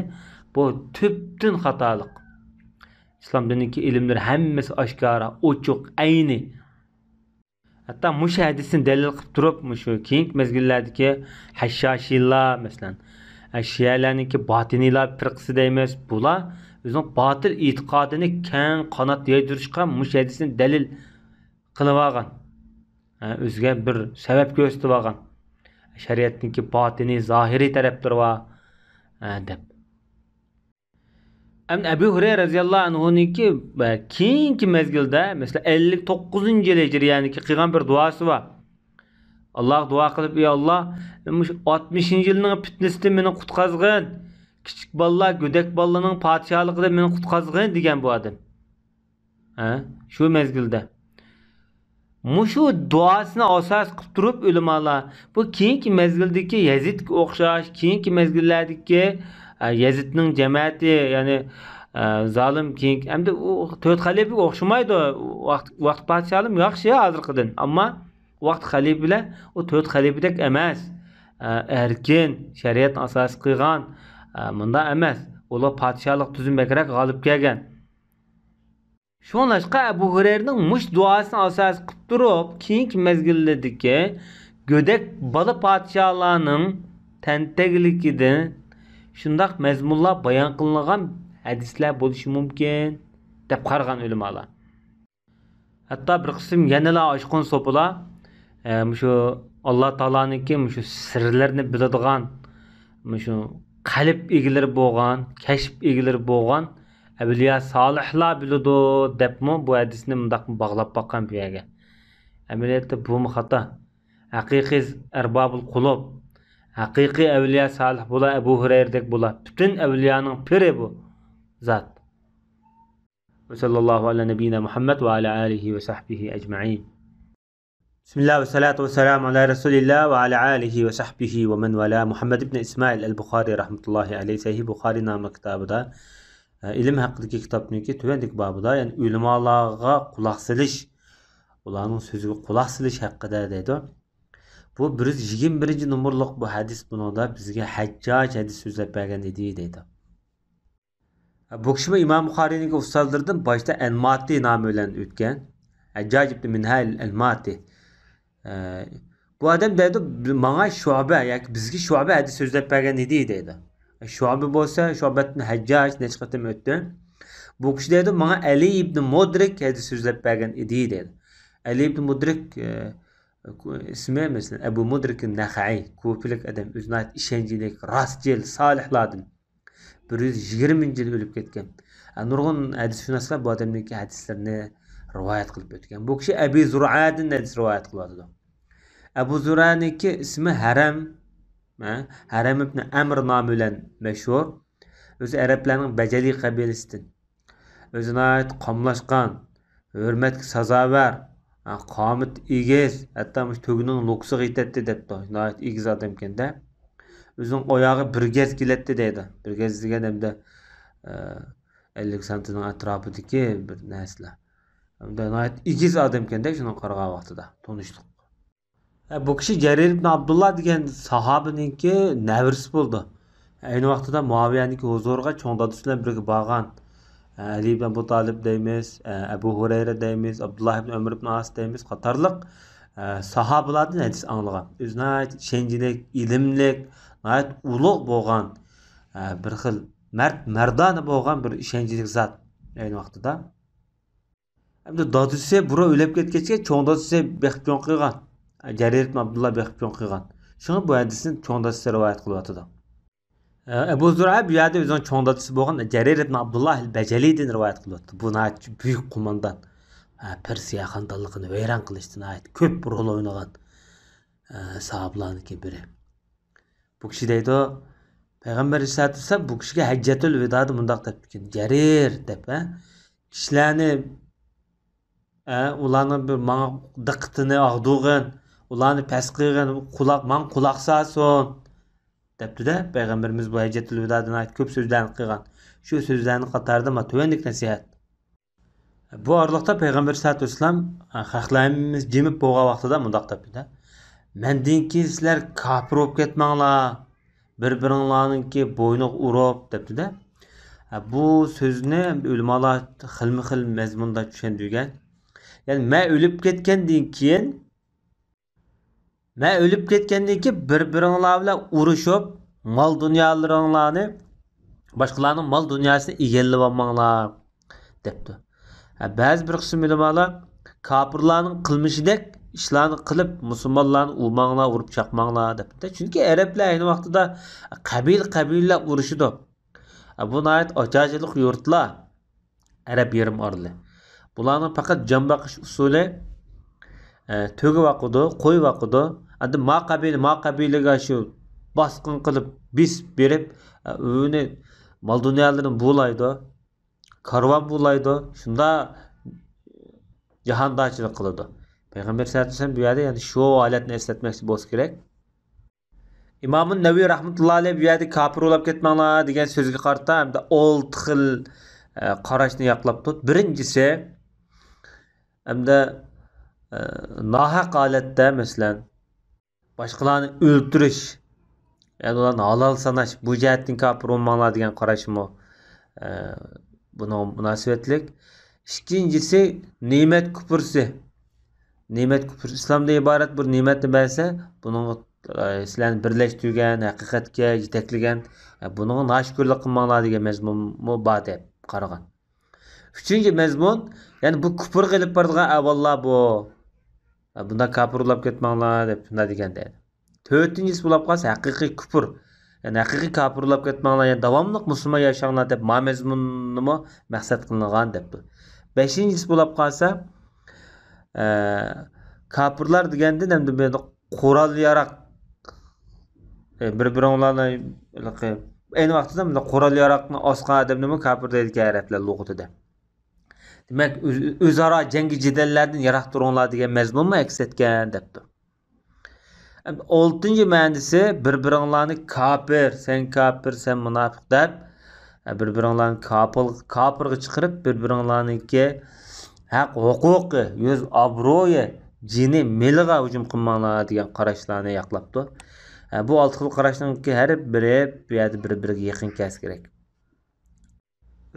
بۇ تۈپتىن خاتالىق. ئىسلام دىنىدىكى ئىلىملىرى ھەممىسى ئاشكارا، ئوچۇق، ئەينى. ھەتتا مۇشۇ ھەدىسنى دەلىل قىلىپ تۇرۇپ، مۇشۇ كېيىنكى مەزگىللەردىكى ھەششاشىيلار، مەسىلەن، شىئەلەرنىڭكى باتىنىيلار پىرقىسى دەيمىز، بۇلار ئۆزىنىڭ باتىل ئېتىقادىنى كەڭ قانات يايدۇرۇشقا مۇشۇ ھەدىسنى دەلىل قىلىۋالغان. ھە، ئۆزىگە بىر سەۋەب كۆرسىتىۋالغان. شەرىئەتنىڭكى باتىنىي، زاھىرىي تەرەپلىرى بار، ھە، دەپ. ئەمدى ئەبۇ ھۇرەيرە رەزىياللاھۇ ئەنھۇنىڭكى، ھە، كېيىنكى مەزگىلدە، مەسىلەن، ئەللىك توققۇزىنچى يىل ھىجرىيەنىڭكى قىلغان بىر دۇئاسى بار. ئاللاغا دۇئا قىلىپ، ئى ئاللا، مۇشۇ ئاتمىشىنچى يىلنىڭ پىتنىسىدىن مېنى قۇتقازغىن، كىچىك بالىلار، گۆدەك بالىلارنىڭ پادىشاھلىقىدىن مېنى قۇتقازغىن دېگەن بۇ ئادەم. ھە؟ شۇ مەزگىلدە. مۇشۇ دۇئاسىنى ئاساس قىلىپ تۇرۇپ ئۆلىمالار بۇ كېيىنكى مەزگىلدىكى يەزىدكە ئوخشاش، كېيىنكى مەزگىللەردىكى، ئە، يەزىدنىڭ جەمەتى، يەنى، ئە، زالىم كېيىنكى، ئەمدى ئۇ تۆت خەلىپىگە ئوخشىمايدۇ. ۋاقىت، ۋاقىت پادىشاھلىرىمۇ ياخشى ھازىرقىدىن. ئەمما ۋاقىت خەلىپىلەر ئۇ تۆت خەلىپىدەك ئەمەس. ئە، ئەركىن، شەرىئەتنى ئاساس قىلغان، ئە، مۇنداق ئەمەس. ئۇلار پادىشاھلىق تۈزۈم بەكرەك غالىب كەلگەن. شۇڭلاشقا ئەبۇ ھۇرەيرىنىڭ مۇشۇ دۇئاسىنى ئاساس قىلىپ تۇرۇپ، كېيىنكى مەزگىللەردىكى گۆدەك بالا پادىشاھلارنىڭ تەنتەگلىكىدىن شۇنداق مەزمۇنلار بايان قىلىنغان ھەدىسلەر بولۇشى مۇمكىن، دەپ قارىغان ئۆلىمالار. ھەتتا بىر قىسىم يەنىلا ئاشقۇن سوپىلار، ئە، مۇشۇ ئاللا تائالانىڭكى مۇشۇ سىرلىرىنى بىلىدىغان، مۇشۇ قەلب ئىگىلىرى بولغان، كەشپ ئىگىلىرى بولغان ئەۋلىيا سالىھلار بىلىدۇ دەپمۇ بۇ ھەدىسنى مۇنداق باغلاپ باققان بۇ يەرگە. ئەمەلىيەتتە بۇمۇ خاتا. ھەقىقىي ئەربابۇل قۇلۇب، ھەقىقىي ئەۋلىيا سالىھ بۇلار ئەبۇ ھۇرەيرىدەك بۇلار. پۈتۈن ئەۋلىيانىڭ پىرى بۇ زات. وصلى الله على نبينا محمد وعلى آله وصحبه أجمعين. بسم الله والصلاة والسلام على رسول الله وعلى آله وصحبه ومن والاه. مۇھەممەد ئىبن ئىسمائىل ئەل بۇخارى رەھمەتۇللاھى ئەلەيھ سەھىھ بۇخارى ناملىق كىتابىدا، ئە، ئىلىم ھەققىدىكى كىتابنىڭكى تۆۋەندىكى بابىدا، يەنى ئۆلىمالارغا قۇلاق سېلىش، ئۇلارنىڭ سۆزىگە قۇلاق سېلىش ھەققىدە دەيدۇ. بۇ بىر يۈز يىگىرمە بىرىنچى نومۇرلۇق بۇ ھەدىس، بۇنىڭدا بىزگە ھەججاج ھەدىس سۆزلەپ بەرگەن ئىدى دەيدۇ. بۇ كىشىمۇ ئىمام بۇخارىينىڭكى ئۇستازلىرىدىن باشتا ئەنماتى نامى بىلەن ئۆتكەن. ھەججاج ئىبن مىنھال ئەنماتى. ئە، بۇ ئادەم دەيدۇ، ماڭا شۇبە ياكى بىزگە شۇبە ھەدىس سۆزلەپ بەرگەن ئىدى دەيدۇ. شۇبە بولسا، شۇبەتتىن ھەججاج نەچچە قېتىم ئۆتتى. بۇ كىشى دەيدۇ، ماڭا ئەلى ئىبن مۇدرىك ھەدىس سۆزلەپ بەرگەن ئىدى دەيدۇ. ئەلى ئىبن مۇدرىك، ئە، ئىسمى مەسىلەن، ئەبۇ مۇدرىك نەخەئى، كۇفىلىك ئادەم، ئۆزى ناھايىتى ئىشەنچلىك، راستچىل، سالىھلاردىن. بىر يۈز يىگىرمىنچى يىل ئۆلۈپ كەتكەن. ھە، نۇرغۇن ھەدىسشۇناسلار بۇ ئادەمنىڭكى ھەدىسلىرىنى رىۋايەت قىلىپ ئۆتكەن. بۇ كىشى ئەبى زۇرئەدىن ھەدىس رىۋايەت قىلىۋاتىدۇ. ئەبۇ زۇرئەنىڭكى ئىسمى ھەرەم، ھە، ھەرەم ئىبن ئەمر نامى بىلەن مەشھۇر. ئۆزى ئەرەبلەرنىڭ بەجەلى قەبىلىسىدىن. ئۆزى ناھايىتى قاملاشقان، ھۆرمەتكە سازاۋەر، ھە، قامىتى ئېگىز، ھەتتا مۇشۇ تۆگىنىڭ لوكىسىغا يېتەتتى دەپتۇ. ناھايىتى ئېگىز ئادەمكەن-دە. ئۆزىنىڭ ئاياغى بىر گەز كېلەتتى دەيدۇ. بىر گەز دېگەن ئەمدى، ئە، ئەللىك سانتىنىڭ ئەتراپىدىكى بىر نەرسىلەر. ئەمدى ناھايىتى ئېگىز ئادەمكەن-دە، شۇنىڭغا قارىغان ۋاقتىدا تونۇشلۇق. ئە، بۇ كىشى جەرىر ئىبن ئابدۇللا دېگەن ساھابىنىڭكى نەۋرىسى بولىدۇ. ئەينى ۋاقتىدا مۇئاۋىيەنىڭكى ھۇزۇرىغا چوڭ دادىسى بىلەن بىرگە بارغان. ئە، ئەلى ئىبن ئەبۇ تالىپ دەيمىز، ئە، ئەبۇ ھۇرەيرە دەيمىز، ئابدۇللا ئىبن ئۆمەر ئىبن ئاس دەيمىز قاتارلىق، ئە، ساھابىلەردىن ھەدىس ئاڭلىغان. ئۆزى ناھايىتى ئىشەنچلىك، ئىلىملىك، ناھايىتى ئۇلۇغ بولغان، ئە، بىر خىل مەرد مەردانە بولغان بىر ئىشەنچلىك زات ئەينى ۋاقتىدا. ئەمدى دادىسى بۇرۇن ئۆلۈپ كەتكەچكە، چوڭ دادىسى بېقىپ چوڭ قىلغان. جەرىر ئىبن ئابدۇللا بېقىپ چوڭ قىلغان. شۇڭا بۇ ھەدىسنى چوڭ دادىسى رىۋايەت قىلىۋاتىدۇ. ئەبۇ زۇرئە بۇ يەردە ئۆزىنىڭ چوڭ دادىسى بولغان جەرىر ئىبن ئابدۇللا ئەل بەجەلىدىن رىۋايەت قىلىۋاتىدۇ. بۇ ناھايىتى بۈيۈك قوماندان. پەرسىيە خاندانلىقىنى ۋەيران قىلىشتا ناھايىتى كۆپ رول ئوينىغان، ساھابىلارنىڭكى بىرى. بۇ كىشى دەيدۇ، پەيغەمبەر ئەلەيھىسسالاتۇ ۋەسسالام بۇ كىشىگە ھەججەتۇل ۋىدادا مۇنداق دەپتىكەن، جەرىر دەپ، ھە؟ كىشىلەرنى، ھە، ئۇلارنىڭ بىر ماڭا دىققىتىنى ئاغدۇرغىن، ئۇلارنى پەس قىلغىن، قۇلاق، ماڭا قۇلاق سالسۇن، دەپتۇ-دە. پەيغەمبىرىمىز بۇ ھەججەتۇل ۋىدادا ناھايىتى كۆپ سۆزلەرنى قىلغان. شۇ سۆزلەرنىڭ قاتارىدا مانا تۆۋەندىكى نەسىھەت. بۇ ئارىلىقتا پەيغەمبەر سەللەللاھۇ ئەلەيھى ۋەسەللەم خەقلەر ھەممىمىز جىمىپ بولغان ۋاقتىدا مۇنداق دەپتۇ-دە، مەندىن كېيىن سىلەر كاپىر بولۇپ كەتمەڭلار، بىر بىرىڭلارنىڭكى بوينىغا ئۇرۇپ دەپتۇ-دە. بۇ سۆزنى ئۆلىمالار خىلمۇ خىل مەزمۇندا چۈشەندۈرگەن. يەنى مەن ئۆلۈپ كەتكەندىن كېيىن مەن ئۆلۈپ كەتكەندىن كېيىن بىر بىرىڭلار بىلەن ئۇرۇشۇپ، مال دۇنيالىرىڭلارنى، باشقىلارنىڭ مال دۇنياسىنى ئىگىلىۋالماڭلار، دەپتۇ. ھە، بەزى بىر قىسىم ئۆلىمالار كاپىرلارنىڭ قىلمىشىدەك ئىشلارنى قىلىپ، مۇسۇلمانلارنى ئۇرماڭلار، ئۇرۇپ چاقماڭلار، دەپتۇ. چۈنكى ئەرەبلەر ئەينى ۋاقتىدا قەبىلە قەبىلىلەر ئۇرۇشىدۇ. بۇ ناھايىتى ئاچارچىلىق يۇرتلار، ئەرەب يېرىم ئارىلى. بۇلارنىڭ پەقەت جان باقىش ئۇسۇلى، ئە، تۆگە باقىدۇ، قوي باقىدۇ، ئەمدى ما قەبىلە، ما قەبىلىگە شۇ باسقۇن قىلىپ، بېسىپ بېرىپ، ئە، ئۆيىنى، مال دۇنيالىرىنى بۇلايدۇ، كارۋان بۇلايدۇ، شۇنداق جاھاندارچىلىق قىلىدۇ. پەيغەمبەر سەللەللاھۇ ئەلەيھى ۋەسەللەم بۇ يەردە يەنە شۇ ھالەتنى ئەسلەتمەكچى بولسا كېرەك. ئىمامۇ نەۋەۋى رەھمەتۇللاھى ئەلەيھى بۇ يەردە كاپىر بولاپ كەتمەڭلار دېگەن سۆزگە قارىتا ھەمدە ئالتە خىل، ئە، قاراشنى ياقلاپتۇ. بىرىنچىسى، ھەمدە، ئە، ناھەق ھالەتتە، مەسىلەن، باشقىلارنى ئۆلتۈرۈش، يەنى ئۇلارنى ھالال ساناش، بۇ جەھەتتىن كاپىر بولماڭلار دېگەن قاراشمۇ، ئە، بۇنىڭغا مۇناسىۋەتلىك. ئىككىنچىسى، نېمەت كۇپۇرسى. نېمەت كۇپۇرسى ئىسلامدىن ئىبارەت بىر نېمەتنى بەرسە، بۇنىڭغا، ئە، سىلەرنى بىرلەشتۈرگەن، ھەقىقەتكە يېتەكلىگەن، ئە، بۇنىڭغا ناشۈكۈرلۈك قىلماڭلار دېگەن مەزمۇنمۇ بار دەپ قارىغان. ئۈچىنچى مەزمۇن، يەنى بۇ كۇپۇرغا ئېلىپ بارىدىغان ئەھۋاللار بۇ. بۇنداق كاپىر بولاپ كەتمەڭلار دەپ شۇنداق دېگەن دەيدۇ. تۆتىنچىسى بولاپ قالسا ھەقىقىي كۇپۇر. يەنى ھەقىقىي كاپىر بولاپ كەتمەڭلار، يەنى داۋاملىق مۇسۇلمان ياشاڭلار دەپ ما مەزمۇننىمۇ مەقسەت قىلىنغان دەپتۇ. بەشىنچىسى بولاپ قالسا، ئە، كاپىرلار دېگەندىن ئەمدى بۇ يەردە قورال ياراق، ئە، بىر بىرىڭلارنى، ئەينى ۋاقىتتا مۇنداق قورال ياراقنى ئاسقان ئادەمنىمۇ كاپىر دەيدىكەن ئەرەبلەر لۇغىتىدە. دېمەك، ئۆز-، ئۆزئارا جەڭگى جېدەللەردىن يىراق تۇرۇڭلار دېگەن مەزمۇنمۇ ئەكس ئەتكەن دەپتۇ. ئەمدى ئالتىنچى مەنىسى، بىر-بىرىڭلارنى كاپىر، سەن كاپىر، سەن مۇناپىق دەپ، بىر-بىرىڭلارنى كاپىر، كاپىرغا چىقىرىپ، بىر-بىرىڭلارنىڭكى ھەق ھوقۇقى، يۈز ئابرۇيى، جېنى مېلىغا ھۇجۇم قىلماڭلار دېگەن قاراشلارنى ياقلاپتۇ. بۇ ئالتە خىل قاراشنىڭكى ھەر بىرى بۇ يەردە بىر-بىرىگە يېقىن كەلسە كېرەك.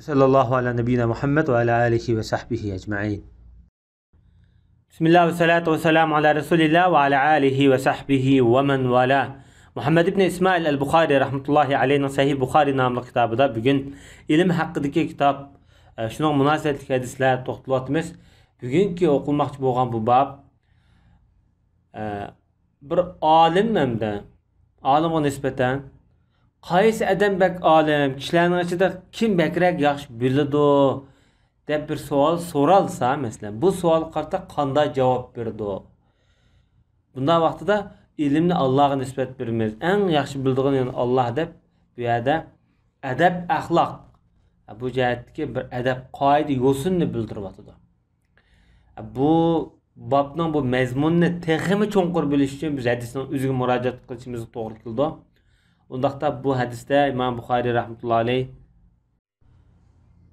سەللەللاھۇ ئەلا نەبىييىنا مۇھەممەد ۋە ئەلا ئالىھى ۋە سەھبىھى ئەجمەئىن. بىسمىللا ۋە سالاتۇ ۋە سالامۇ ئالا رەسۇلىللا ۋە ئالا ئالىھى ۋە سەھبىھى ۋە مەن ۋالا. مۇھەممەد ئىبنى ئىسمائىل ئەل بۇخارى رەھمەتۇللاھى ئەلەيھنىڭ سەھىھ بۇخارى ناملىق كىتابىدا بۈگۈن ئىلىم ھەققىدىكى كىتاب، ئە، شۇنىڭغا مۇناسىۋەتلىك ھەدىسلەر توختىلىۋاتىمىز. بۈگۈنكى ئوقۇلماقچى بولغان بۇ باب، ئە، بىر ئالىم ھەمدە ئالىمغا نىسبەتەن قايسى ئادەم بەك ئالىم، كىشىلەرنىڭ ئىچىدە كىم بەكرەك ياخشى بىلىدۇ دەپ بىر سوئال سورالسا، مەسىلەن، بۇ سوئالغا قارىتا قانداق جاۋاب بېرىدۇ؟ بۇنداق ۋاقتىدا ئىلىمنى ئاللاغا نىسبەت بېرىمىز. ئەڭ ياخشى بىلىدىغىنى يەنە ئاللا دەپ، بۇ يەردە ئەدەپ، ئەخلاق، بۇ جەھەتتىكى بىر ئەدەپ، قائىدە، يوسۇننى بىلدۈرۈۋاتىدۇ. بۇ بابنىڭ بۇ مەزمۇنىنى تېخىمۇ چوڭقۇر بىلىش ئۈچۈن بىز ھەدىسنىڭ ئۆزىگە مۇراجىئەت قىلىشىمىزغا توغرا كېلىدۇ. ئۇنداقتا بۇ ھەدىستە ئىمام بۇخارىي رەھمەتۇللا ئەلەيھ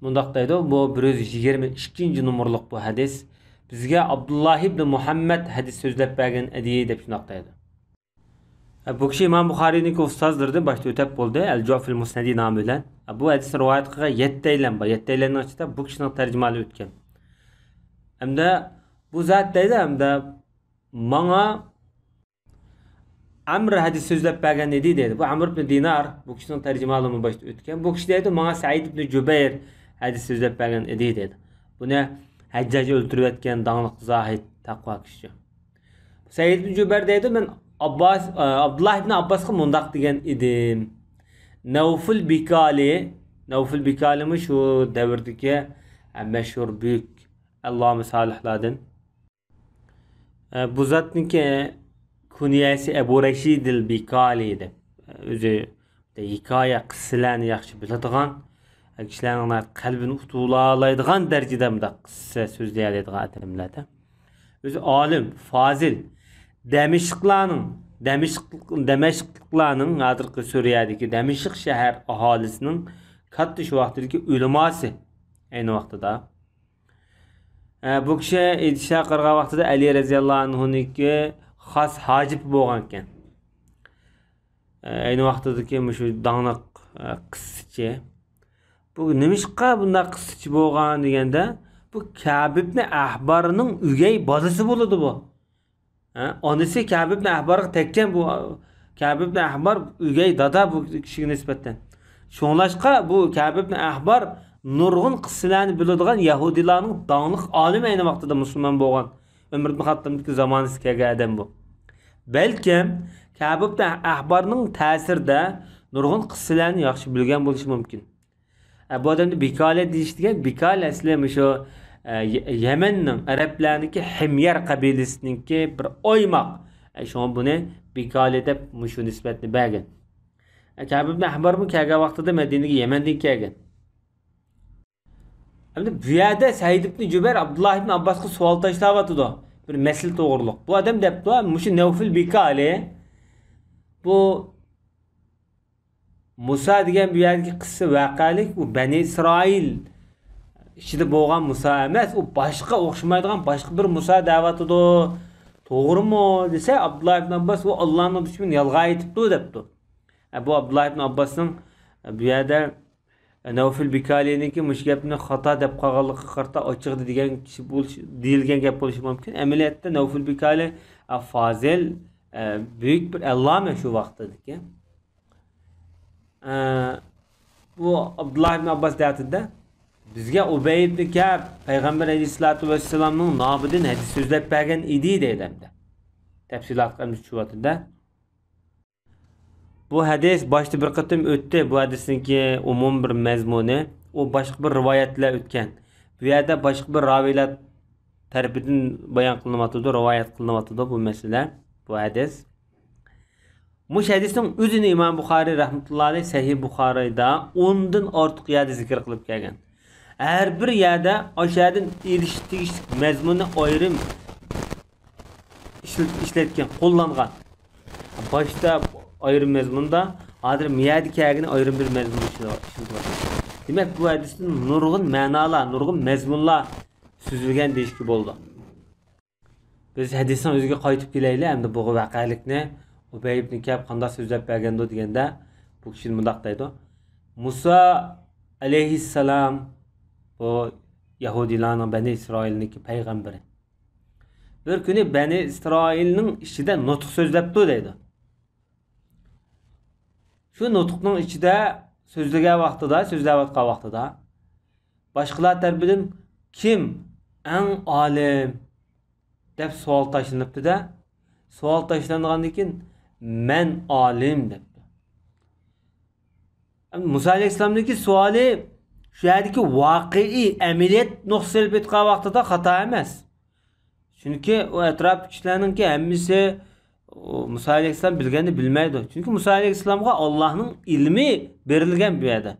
مۇنداق دەيدۇ، بۇ بىر يۈز يىگىرمە ئىككىنچى نومۇرلۇق بۇ ھەدىس. بىزگە ئابدۇللا ئىبنى مۇھەممەد ھەدىس سۆزلەپ بەرگەن ئىدى دەپ شۇنداق دەيدۇ. بۇ كىشى ئىمام بۇخارىينىڭكى ئۇستازلىرىدىن باشتا ئۆتەپ بولدى، ئەل جۇئفىل مۇسنەدى نامى بىلەن. بۇ ھەدىسنى رىۋايەت قىلغان يەتتەيلەن بار. يەتتەيلەننىڭ ئىچىدە بۇ كىشىنىڭ تەرجىمىھالى ئۆتكەن. ھەمدە بۇ زات دەيدۇ، ھەمدە ماڭا ئەمر ھەدىس سۆزلەپ بەرگەن ئىدى دەيدۇ. بۇ ئەمر ئىبنى دىنار، بۇ كىشىنىڭ تەرجىمىھالىمۇ باشتا ئۆتكەن. بۇ كىشى دەيدۇ، ماڭا سەئىد ئىبنى جۇبەير ھەدىس سۆزلەپ بەرگەن ئىدى دەيدۇ. بۇنى ھەججاج ئۆلتۈرۈۋەتكەن داڭلىق زاھىد، تەقۋا كىشى. سەئىد ئىبنى جۇبەير دەيدۇ، مەن ئابباس، ئابدۇللا ئىبنى ئابباسقا مۇنداق دېگەن ئىدىم. نەۋفۇل بىكالى، نەۋفۇل بىكالىمۇ شۇ دەۋردىكى، ئە، مەشھۇر بۈيۈك ئەللامە سالىھلاردىن. ئە، بۇ زاتنىڭكى كۇنيەسى ئەبۇ رەشىدىل بىكالى دەپ، ئۆزى ھېكايە، قىسسىلەرنى ياخشى بىلىدىغان، كىشىلەرنىڭ قەلبىنى ئۇتۇۋالالايدىغان دەرىجىدە مۇنداق قىسسە سۆزلىيەلەيدىغان ئادەملەردە. ئۆزى ئالىم، فازىل، دەمىشقلارنىڭ، دەمىشق، دەمەشقلىقلارنىڭ، ھازىرقى سۈرىيەدىكى دەمىشق شەھەر ئاھالىسىنىڭ كاتتا شۇ ۋاقتىدىكى ئۆلىماسى ئەينى ۋاقتىدا. ئە، بۇ كىشى ئېيتىشلارغا قارىغان ۋاقتىدا ئەلى رەزىياللاھۇ ئەنھۇنىڭكى خاس ھاجىپى بولغانىكەن. ئە، ئەينى ۋاقتىدىكى مۇشۇ داڭلىق، ئە، قىسسىچى. بۇ نېمىشقا بۇنداق قىسسىچى بولغان دېگەندە، بۇ كەبىبنى ئەھبارنىڭ ئۆگەي بالىسى بولىدۇ بۇ. ھە، ئانىسى كەبىب ئىبنى ئەھبارغا تەگكەن بۇ، كەبىب ئىبنى ئەھبار ئۆگەي دادا بۇ كىشىگە نىسبەتەن. شۇڭلاشقا بۇ كەبىب ئىبنى ئەھبار نۇرغۇن قىسسىلەرنى بىلىدىغان يەھۇدىيلارنىڭ داڭلىق ئالىمى، ئەينى ۋاقتىدا مۇسۇلمان بولغان، ئۆمەر ئىبنى خاتتابنىڭكى زامانىسى كەلگەن ئادەم بۇ. بەلكىم كەبىب ئىبنى ئەھبارنىڭ تەسىرىدە نۇرغۇن قىسسىلەرنى ياخشى بىلگەن بولۇشى مۇمكىن. ئە، بۇ ئادەمنى بىكالە دېيىش دېگەن، بىكالە ئەسلى مۇشۇ، ئە، يە-، يەمەننىڭ، ئەرەبلەرنىڭكى ھىميەر قەبىلىسىنىڭكى بىر ئويماق، ئە، شۇڭا بۇنى بىكالى دەپ مۇشۇ نىسبەتنى بەرگەن. ئە، كەب ئىبن ئەھبارمۇ كەلگەن ۋاقتىدا مەدىنىگە يەمەندىن كەلگەن. ئەمدى بۇ يەردە سەئىد ئىبن جۇبەير ئابدۇللا ئىبن ئابباسقا سوئال تاشلاۋاتىدۇ. بىر مەسىلە توغرۇلۇق. بۇ ئادەم دەپتۇ، مۇشۇ نەۋفىل بىكالى، بۇ مۇسا دېگەن بۇ يەردىكى قىسسە ۋەقەلىك، ئۇ بەنى ئىسرائىل ئىچىدە بولغان مۇسا ئەمەس، ئۇ باشقا ئوخشىمايدىغان باشقا بىر مۇسا دەۋاتىدۇ. توغرىمۇ؟ دېسە، ئابدۇللا ئىبن ئابباس، ئۇ ئاللانىڭ دۈشمىنى، يالغان ئېيتىپتۇ دەپتۇ. ئە، بۇ ئابدۇللا ئىبن ئابباسنىڭ، ئە، بۇ يەردە، ئە، نەۋفىل بىكالىنىڭكى مۇشۇ گەپنى خاتا دەپ قالغانلىقىغا قارىتا ئاچچىقىدە دېگەن كىشى بولۇش، دېيىلگەن گەپ بولۇشى مۇمكىن. ئەمەلىيەتتە نەۋفىل بىكالى، ئە، فازىل، ئە، بۈيۈك بىر ئەللامە شۇ ۋاقىتتىكى. ئە، بۇ ئابدۇللا ئىبن ئابباس دەۋاتىدۇ، بىزگە ئۇبەي ئىبن كەب پەيغەمبەر ئەلەيھىسسالاتۇ ۋەسسالامنىڭ نامىدىن ھەدىس سۆزلەپ بەرگەن ئىدى دەيدۇ ئەمدى. تەپسىلاتقا ئەمدى چۈشۈۋاتىدۇ. بۇ ھەدىس باشتا بىر قېتىم ئۆتتى. بۇ ھەدىسنىڭكى ئومۇمىي بىر مەزمۇنى، ئۇ باشقا بىر رىۋايەت بىلەن ئۆتكەن. بۇ يەردە باشقا بىر راۋىيلار تەرىپىدىن بايان قىلىنىۋاتىدۇ، رىۋايەت قىلىنىۋاتىدۇ بۇ مەسىلە، بۇ ھەدىس. مۇشۇ ھەدىسنىڭ ئۆزىنى ئىمام بۇخارىي رەھمەتۇللا ئەلەيھ سەھىھ بۇخارىيدا ئوندىن ئارتۇق يەردە زىكىر قىلىپ كەلگەن. ھەر بىر يەردە ئاشۇ يەردىن ئېلىش تېگىشلىك مەزمۇننى ئايرىم ئىشلىتىپ ئىشلەتكەن، قوللانغان. باشتا ئايرىم مەزمۇندا، ھازىر مۇ يەردە كەلگىنى ئايرىم بىر مەزمۇن ئىشلىتىۋاتىدۇ. دېمەك، بۇ ھەدىستىن نۇرغۇن مەنالار، نۇرغۇن مەزمۇنلار سۈزۈلگەن دېيىشكە بولىدۇ. بىز ھەدىسنىڭ ئۆزىگە قايتىپ كېلەيلى، ئەمدى بۇ ۋەقەلىكنى ئۇبەي ئىبن كەب قانداق سۆزلەپ بەرگەندۇ دېگەندە، بۇ كىشى مۇنداق دەيدۇ، مۇسا ئەلەيھىسسالام، بۇ يەھۇدىيلارنىڭ، بەنى ئىسرائىلنىڭكى پەيغەمبىرى، بىر كۈنى بەنى ئىسرائىلنىڭ ئىچىدە نۇتۇق سۆزلەپتۇ دەيدۇ. شۇ نۇتۇقنىڭ ئىچىدە سۆزلىگەن ۋاقتىدا، سۆزلەۋاتقان ۋاقتىدا، باشقىلار تەرىپىدىن «كىم ئەڭ ئالىم؟» دەپ سوئال تاشلىنىپتۇ-دە، سوئال تاشلانغاندىن كېيىن «مەن ئالىم» دەپتۇ. مۇسا ئەلەيھىسسالامنىڭكى سوئالى شۇ يەردىكى ۋاقىئىي ئەمەلىيەت نۇقتىسى ئېلىپ ئېيتقان ۋاقتىدا خاتا ئەمەس. چۈنكى ئۇ ئەتراپتىكى كىشىلەرنىڭكى ھەممىسى، ئۇ، مۇسا ئەلەيھىسسالام بىلگەننى بىلمەيدۇ. چۈنكى مۇسا ئەلەيھىسسالامغا ئاللاھنىڭ ئىلمى بېرىلگەن بۇ يەردە.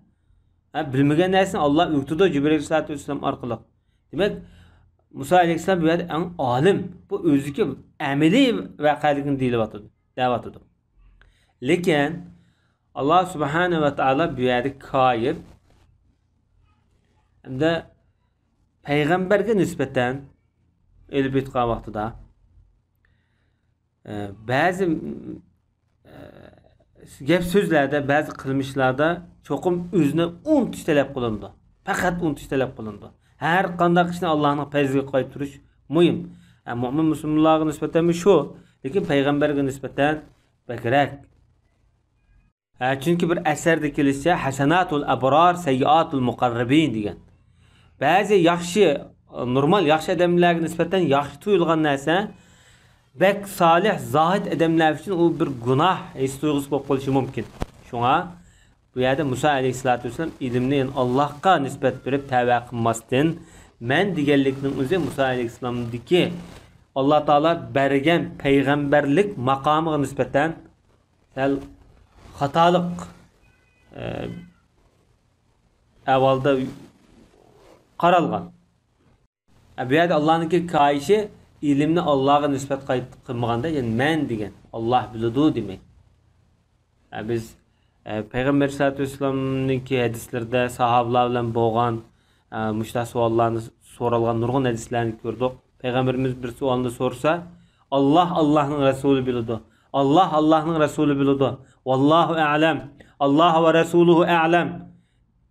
ھە، بىلمىگەن نەرسىنى ئاللا ئۆگىتىدۇ جىبرىئىل ئەلەيھىسسالاتۇ ۋەسسالام ئارقىلىق. دېمەك، مۇسا ئەلەيھىسسالام بۇ يەردە ئەڭ ئالىم. بۇ ئۆزىدىكى ئەمەلىي ۋەقەلىكنى دېيىلىۋاتىدۇ، دەۋاتىدۇ. لېكىن، ئاللا سۇبھانە ۋە تائالا بۇ يەردە كايىپ ھەمدە پەيغەمبەرگە نىسبەتەن ئېلىپ ئېيتقان ۋاقتىدا، ئە، بەزى، ئە، گەپ سۆزلەردە، بەزى قىلمىشلاردا چوقۇم ئۆزىنى ئۇنتۇش تەلەپ قىلىنىدۇ. پەقەت ئۇنتۇش تەلەپ قىلىنىدۇ. ھەر قانداق ئىشنى ئاللانىڭ پەزلىگە قايتۇرۇش مۇھىم. ئە، مۆمىن مۇسۇلمانلارغا نىسبەتەنمۇ شۇ، لېكىن پەيغەمبەرگە نىسبەتەن بەكرەك. ھە، چۈنكى بىر ئەسەردە كېلىشىچە، «ھەسەناتۇل ئەبرار، سەييىئاتۇل مۇقەررىبىن» دېگەن. بەزى ياخشى، نورمال ياخشى ئادەملەرگە نىسبەتەن ياخشى تۇيۇلغان نەرسە، بەك سالىھ، زاھىد ئادەملەر ئۈچۈن ئۇ بىر گۇناھ ھېس تۇيغۇسى بولۇپ قېلىشى مۇمكىن. شۇڭا بۇ يەردە مۇسا ئەلەيھىسسالاتۇ ۋەسسالام ئىلىمنى، يەنى ئاللاھقا نىسبەت بېرىپ تەۋە قىلماستىن، مەن دېگەنلىكنىڭ ئۆزى مۇسا ئەلەيھىسسالامدىكى ئاللا تائالا بەرگەن پەيغەمبەرلىك ماقامىغا نىسبەتەن سەل خاتالىق، ئە، ئەھۋالدا قارالغان. ئە، بۇ يەردە ئاللانىڭكى كايىشى ئىلىمنى ئاللاغا نىسبەت قايت-، قىلمىغاندا، يەنى مەن دېگەن، ئاللا بىلىدۇ دېمەك. ئە، بىز، ئە، پەيغەمبەر ئەلەيھىسسالاتۇ ۋەسسالامنىڭكى ھەدىسلىرىدە ساھابىلار بىلەن بولغان، ئە، مۇشۇنداق سوئاللارنى سورالغان نۇرغۇن ھەدىسلەرنى كۆردۇق. پەيغەمبىرىمىز بىر سوئالنى سورىسا، «ئاللا ئاللانىڭ رەسۇلى بىلىدۇ. ئاللا ئاللانىڭ رەسۇلى بىلىدۇ. ۋاللاھۇ ئەئلەم. ئاللا ۋە رەسۇلۇھۇ ئەئلەم»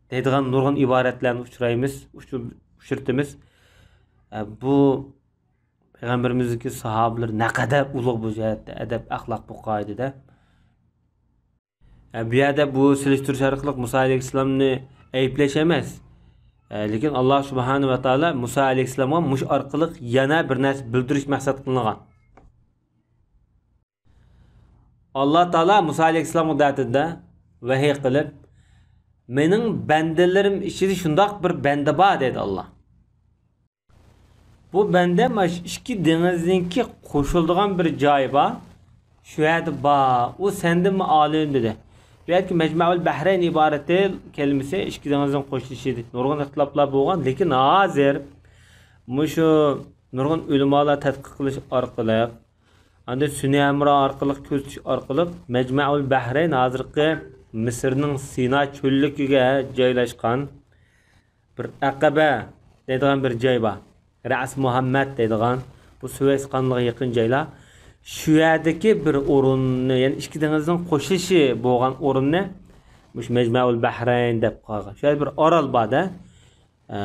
دەيدىغان نۇرغۇن ئىبارەتلەرنى ئۇچرايمىز، ئۇچۇر-، ئۇچرىتىمىز. ئە، بۇ پەيغەمبىرىمىزنىڭكى ساھابىلىرى نەقەدەر ئۇلۇغ بۇ جەھەتتە، ئەدەپ، ئەخلاق بۇ قائىدىدە. ئە، بۇ يەردە بۇ سېلىشتۇرۇش ئارقىلىق مۇسا ئەلەيھىسسالامنى ئەيىبلەش ئەمەس. ئە، لېكىن ئاللا سۇبھانە ۋە تائالا مۇسا ئەلەيھىسسالامغا مۇشۇ ئارقىلىق يەنە بىر نەرسە بىلدۈرۈش مەقسەت قىلىنغان. ئاللا تائالا مۇسا ئەلەيھىسسالامغا دەۋەتىدۇ، ۋەھىي قىلىپ، «مېنىڭ بەندىلىرىم ئىچىدە شۇنداق بىر بەندە بار» دەيدۇ ئاللا. بۇ بەندە مانا شۇ ئىككى دېڭىزنىڭكى قوشۇلىدىغان بىر جايى بار. شۇ يەردە بار، ئۇ سەندىنمۇ ئالىم دېدى. بۇ يەردىكى مەجمەئۇل بەھرەين ئىبارىتى كەلىمىسى ئىككى دېڭىزنىڭ قوشۇلۇشى، نۇرغۇن ئىختىلاپلار بولغان، لېكىن ھازىر مۇشۇ نۇرغۇن ئۆلىمالار تەتقىق قىلىش ئارقىلىق، ئاندىن سۈنئىي ھەمراھ ئارقىلىق كۆزىتىش ئارقىلىق مەجمەئۇل بەھرەين ھازىرقى مىسىرنىڭ سىنا چۆللۈكىگە جايلاشقان بىر ئەقەبە دەيدىغان بىر جاي بار. رەس مۇھەممەد دەيدىغان، بۇ سۇۋەيس قانىلىغا يېقىن جايلار. شۇ يەردىكى بىر ئورۇننى، يەنى ئىككى دېڭىزنىڭ قوشۇلۇشى بولغان ئورۇننى مۇشۇ مەجمەئۇل بەھرەين دەپ قالغان. شۇ يەردە بىر ئارال بار-دە. ئە،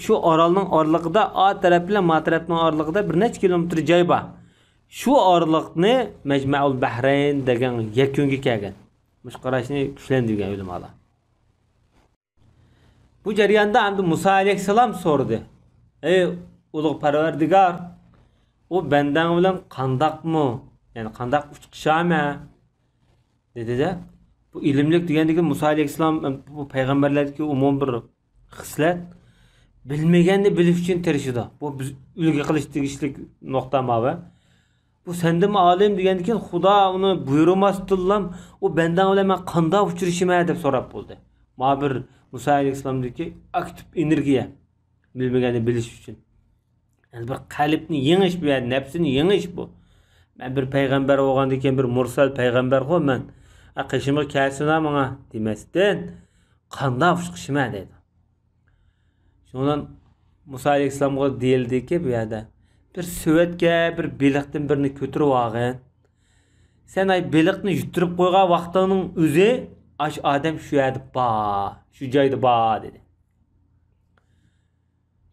شۇ ئارالنىڭ ئارىلىقىدا، ئا تەرەپ بىلەن ما تەرەپنىڭ ئارىلىقىدا بىر نەچچە كىلومېتىر جاي بار. شۇ ئارىلىقنى مەجمەئۇل بەھرەين دېگەن يەكۈنگە كەلگەن. مۇشۇ قاراشنى كۈچلەندۈرگەن ئۆلىمالار. بۇ جەرياندا ئەمدى مۇسا ئەلەيھىسسالام سورىدى: «ئەي ئۇلۇغ پەرۋەردىگار، ئۇ بەندەڭ بىلەن قانداقمۇ، يەنى قانداق ئۇچقۇچامە؟» دېدى-دە. بۇ ئىلىملىك دېگەندىكى مۇسا ئەلەيھىسسالام، بۇ پەيغەمبەرلەردىكى ئومۇمىي بىر خىسلەت. بىلمىگەننى بىلىش ئۈچۈن تىرىشىدۇ. بۇ بىز ئۈلگە قىلىش تېگىشلىك نۇقتا ماۋۇ. بۇ سەندىنمۇ ئالىم دېگەندىن كېيىن، خۇدا ئۇنى بۇيرۇماستىنلا، «ئۇ بەندەڭ بىلەن مەن قانداق ئۇچرىشىمەن؟» دەپ سوراپ بولدى. ما بىر مۇسا ئەلەيھىسسالامدىكى ئاكتىپ ئېنېرگىيە، بىلمىگەننى بىلىش ئۈچۈن. يەنى بىر قەلبنى يېڭىش بۇ، يەنى نەپسىنى يېڭىش بۇ. مەن بىر پەيغەمبەر بولغاندىن كېيىن بىر مۇرسەل پەيغەمبەرغۇ مەن. «ئە، قېشىمغا كەلسىنا ماڭا» دېمەستىن، «قانداق ئۇچقۇچىمەن؟» دەيدۇ. شۇنىڭ بىلەن مۇسا ئەلەيھىسسالامغا دېيىلدىكى، بۇ يەردە بىر سېۋەتكە بىر بېلىقتىن بىرنى كۆتۈرۈپ ئالغىن. سەن ئاي بېلىقنى يۇتتۇرۇپ قويغان ۋاقتىڭنىڭ ئۆزى ئاشۇ ئادەم شۇ يەردە بار، شۇ جايدا بار، دېدى.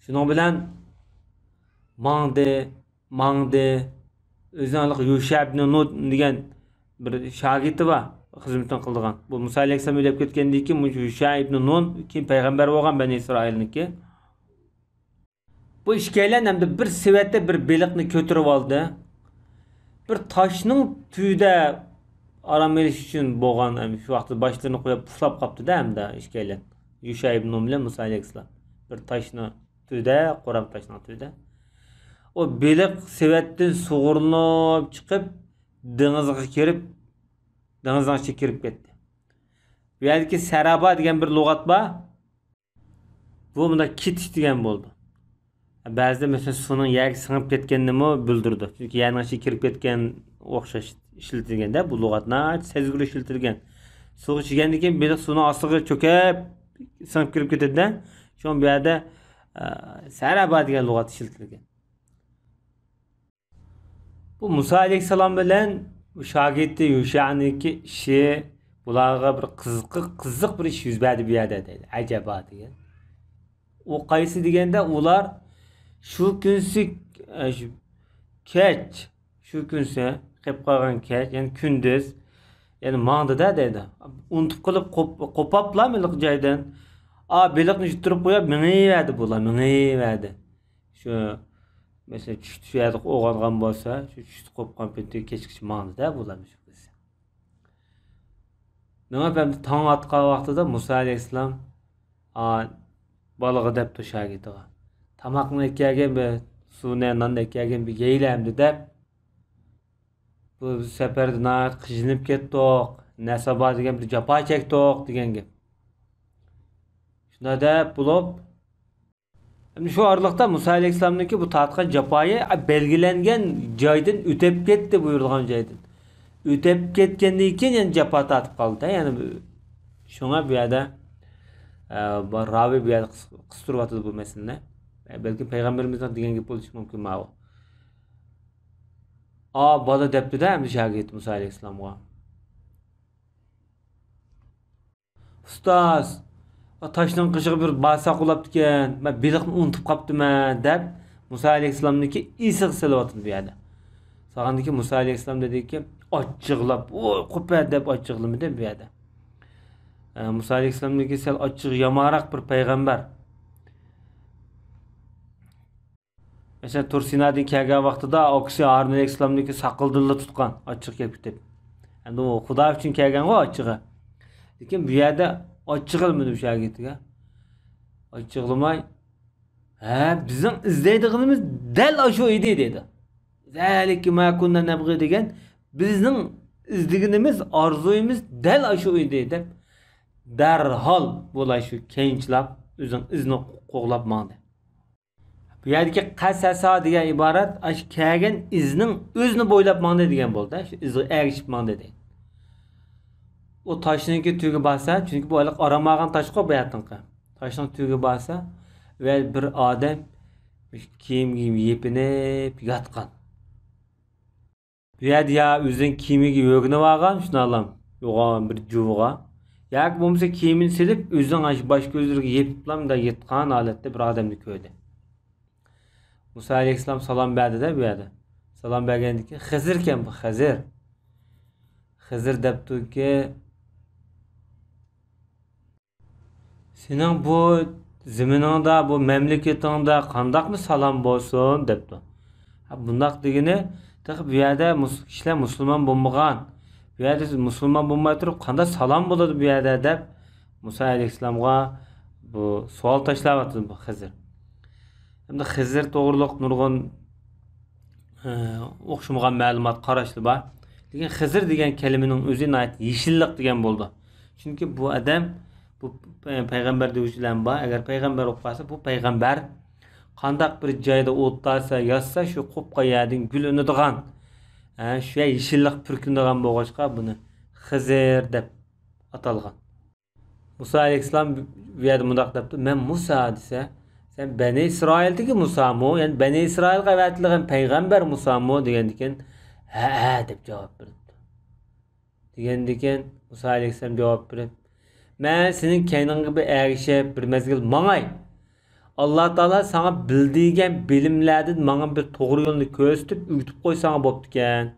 شۇنىڭ بىلەن ماڭدى، ماڭدى. ئۆزىنىڭ ھېلىقى يۇشە ئىبنى نۇن دېگەن بىر شاگىرتى بار، خىزمىتىنى قىلىدىغان. بۇ مۇسا ئەلەيھىسسالام ئۆلۈپ كەتكەندىن كېيىن، مۇشۇ يۇشە ئىبنى نۇن كېيىن پەيغەمبەر بولغان بەنى ئىسرائىلنىڭكى. بۇ ئىككىيلەن ئەمدى بىر سېۋەتتە بىر بېلىقنى كۆتۈرۈپ ئالدى. بىر تاشنىڭ تۈۋىدە ئارام ئېلىش ئۈچۈن بولغان، ئەم، شۇ ۋاقىتتا باشلىرىنى قويۇپ ئۇخلاپ قاپتۇ-دە، ئەمدى ئىككىيلەن. يۇشە ئىبنى نۇن بىلەن مۇسا ئەلەيھىسسالام. بىر تاشنىڭ تۈۋىدە، قورام تاشنىڭ تۈۋىدە. ئۇ بېلىق سېۋەتتىن سۇغۇرۇلۇپ چىقىپ، دېڭىزغا كىرىپ، دېڭىزنىڭ ئىچىگە كىرىپ كەتتى. بۇ يەردىكى سەرابا دېگەن بىر لۇغەت بار. بۇ مۇنداق كېتىش دېگەن بولىدۇ. بەزىدە، مەسىلەن، سۇنىڭ يەرگە سىڭىپ كەتكەننىمۇ بىلدۈرىدۇ. چۈنكى يەرنىڭ ئىچىگە كىرىپ كەتكەن ئوخشاش ئىشلىتىلگەندە، بۇ لۇغەت ناھايىتى سەزگۈر ئىشلىتىلگەن. سۇغا چۈشكەندىن كېيىن بېلىق سۇنىڭ ئاستىغا چۆكۈپ، سىڭىپ كىرىپ كېتىدۇ-دە. شۇڭا بۇ يەردە، ئە، سەرابا دېگەن لۇغەت ئىشلىتىلگەن. بۇ مۇسا ئەلەيھىسسالام بىلەن بۇ شاگىرتى يۇشەنىڭكى ئىشى، بۇلارغا بىر قىزىق، قىزىق بىر ئىش يۈز بەردى بۇ يەردە دەيدۇ. ئەجەبا دېگەن. ئۇ قايسى دېگەندە، ئۇلار شۇ كۈنسى، ئە، شۇ كەچ، شۇ كۈنسى قېلىپ قالغان كەچ، يەنى كۈندۈز، يەنى ماڭدى-دە دەيدۇ. ئۇنتۇپ قېلىپ قوپ-، قوپاپلا مىلىق جايدىن. ئا، بېلىقنى يۇتتۇرۇپ قويۇپ مېڭىۋەردى بۇلار، مېڭىۋەردى. شۇ، مەسىلەن، چۈشتە شۇ يەردە ئويغانغان بولسا، شۇ چۈشتە قوپقان پېتى كەچكىچە ماڭدى-دە بۇلار مۇشۇ بىلسە. مېڭىپ ئەمدى تاڭ ئاتقان ۋاقتىدا مۇسا ئەلەيھىسسالام، ئا، بالىغا دەپتۇ شاگىرتىغا: «تاماقنى ئەكەلگىن بىر، سۇنى، ناننى ئەكەلگىن بىر يەيلى ئەمدى» دەپ، «بۇ سەپەردە ناھايىتى قىينىلىپ كەتتۇق، نەسابا دېگەن بىر جاپا چەكتۇق» دېگەن گەپ. شۇنداق دەپ بولۇپ، ئەمدى شۇ ئارىلىقتا مۇسا ئەلەيھىسسالامنىڭكى بۇ تارتقان جاپايى بەلگىلەنگەن جايدىن ئۆتۈپ كەتتى، بۇيرۇلغان جايدىن ئۆتۈپ كەتكەندىن كېيىن يەنە جاپا تارتىپ قالدى. يەنە بۇ، شۇڭا بۇ يەردە، ئە، بۇ راۋى بۇ يەردە قىس-، قىستۇرۇۋاتىدۇ بۇ مەسىلىنى. ئە، بەلكىم پەيغەمبىرىمىزنىڭ دېگەن گېپى بولۇشى مۇمكىن ماۋۇ. ئا، بالا دەپتۇ-دە ئەمدى شاگىرت مۇسا ئەلەيھىسسالامغا: «ئۇستاز، تاشنىڭ قېشىغا بىر بارساق بولاپتىكەن، مەن بېلىقنى ئۇنتۇپ قاپتىمەن» دەپ، مۇسا ئەلەيھىسسالامنىڭكى ئېسىگە سېلىۋاتىدۇ بۇ يەردە. سالغاندىن كېيىن مۇسا ئەلەيھىسسالام دېدىكى، ئاچچىقلاپ، «ۋوي، قوپە» دەپ ئاچچىقلىمىدى بۇ يەردە. ئە، مۇسا ئەلەيھىسسالامنىڭكى سەل ئاچچىقى يامانراق بىر پەيغەمبەر. مەسىلەن، تۇر سىنادىن كەلگەن ۋاقتىدا ئاكىسى ھارۇن ئەلەيھىسسالامنىڭكى ساقىلىدىنلا تۇتقان، ئاچچىقى كېلىپ كېتىپ. ئەمدى ئۇ خۇدا ئۈچۈن كەلگەنغۇ ئاچچىقى. لېكىن بۇ يەردە ئاچچىقلىمىدى شاگىرتىگە. ئاچچىقلىماي، «ھە، بىزنىڭ ئىزدەيدىغىنىمىز دەل ئاشۇ ئىدى» دېدى. «زالىكە ما كۇننا نەبغى» دېگەن بىزنىڭ ئىزدىگىنىمىز، ئارزۇيىمىز دەل ئاشۇ ئىدى، دەپ، دەرھال بۇلار شۇ كەينىچىلاپ، ئۆزىنىڭ ئىزىنى قوغلاپ ماڭدى. بۇ يەردىكى قەسەسا دېگەن ئىبارەت ئاشۇ كەلگەن ئىزنىڭ ئۆزىنى بويلاپ ماڭدى دېگەن بولدى. شۇ ئىزغا ئەگىشىپ ماڭدى دەيدۇ. ئۇ تاشنىڭكى تۈۋىگە بارسا، چۈنكى بۇ ھېلىقى ئارام ئالغان تاشقۇ بۇ يەردىكى. تاشنىڭ تۈۋىگە بارسا، ۋە بىر ئادەم كىيىم يېپىنىپ ياتقان. بۇ يەردە يا ئۆزىنىڭ كىيىمىگە يۆگىنىۋالغان شۇنداقلام يوغان بىر جۇۋىغا، ياكى بولمىسا كىيىمىنى سېلىپ، ئۆزىنىڭ ئاشۇ باش كۆزلىرىگە يېپىپلا مۇنداق ياتقان ھالەتتە بىر ئادەمنى كۆردى. مۇسا ئەلەيھىسسالام سالام بەردى-دە بۇ يەردە. سالام بەرگەندىن كېيىن، خىزىركەن بۇ، خىزىر. خىزىر دەپتۇكى، سېنىڭ بۇ زېمىنىڭدا، بۇ مەملىكىتىڭدە قانداقمۇ سالام بولسۇن؟ دەپتۇ. ھە، بۇنداق دېگىنى، تېخى بۇ يەردە مۇس-، كىشىلەر مۇسۇلمان بولمىغان. بۇ يەردە مۇسۇلمان بولماي تۇرۇپ قانداق سالام بولىدۇ بۇ يەردە؟ دەپ، مۇسا ئەلەيھىسسالامغا بۇ سوئال تاشلاۋاتىدۇ بۇ خىزىر. ھەمدە خىزىر توغرۇلۇق نۇرغۇن ئوخشىمىغان مەلۇمات، قاراشلار بار. لېكىن خىزىر دېگەن كەلىمىنىڭ ئۆزى ناھايىتى يېشىللىق دېگەن بولىدۇ. چۈنكى بۇ ئادەم، بۇ پەيغەمبەر دېگۈچىلەرمۇ بار. ئەگەر پەيغەمبەر بولۇپ قالسا، بۇ پەيغەمبەر قانداق بىر جايدا ئولتۇرسا، ياتسا، شۇ قوپقان يەردىن گۈل ئۈنىدىغان، ھە، شۇ يەر يېشىللىق پۈركۈنىدىغان بولغاچقا، بۇنى خىزىر دەپ ئاتالغان. مۇسا ئەلەيھىسسالام بۇ يەردە مۇنداق دەپتۇ، مەن مۇسا دېسە، سەن بەنى ئىسرائىلدىكى مۇسامۇ؟ يەنى بەنى ئىسرائىلغا ئەۋەتىلگەن پەيغەمبەر مۇسامۇ؟ دېگەندىكىن، ھەئە دەپ جاۋاب بېرىپتۇ. دېگەندىكىن مۇسا ئەلەيھىسسالام جاۋاب بېرىپ، مەن سېنىڭ كەينىڭگە بىر ئەگىشىپ، بىر مەزگىل ماڭاي. ئاللا تائالا ساڭا بىلدۈرگەن بىلىملەردىن ماڭا بىر توغرا يولنى كۆرسىتىپ، ئۆگىتىپ قويساڭا بوپتىكەن،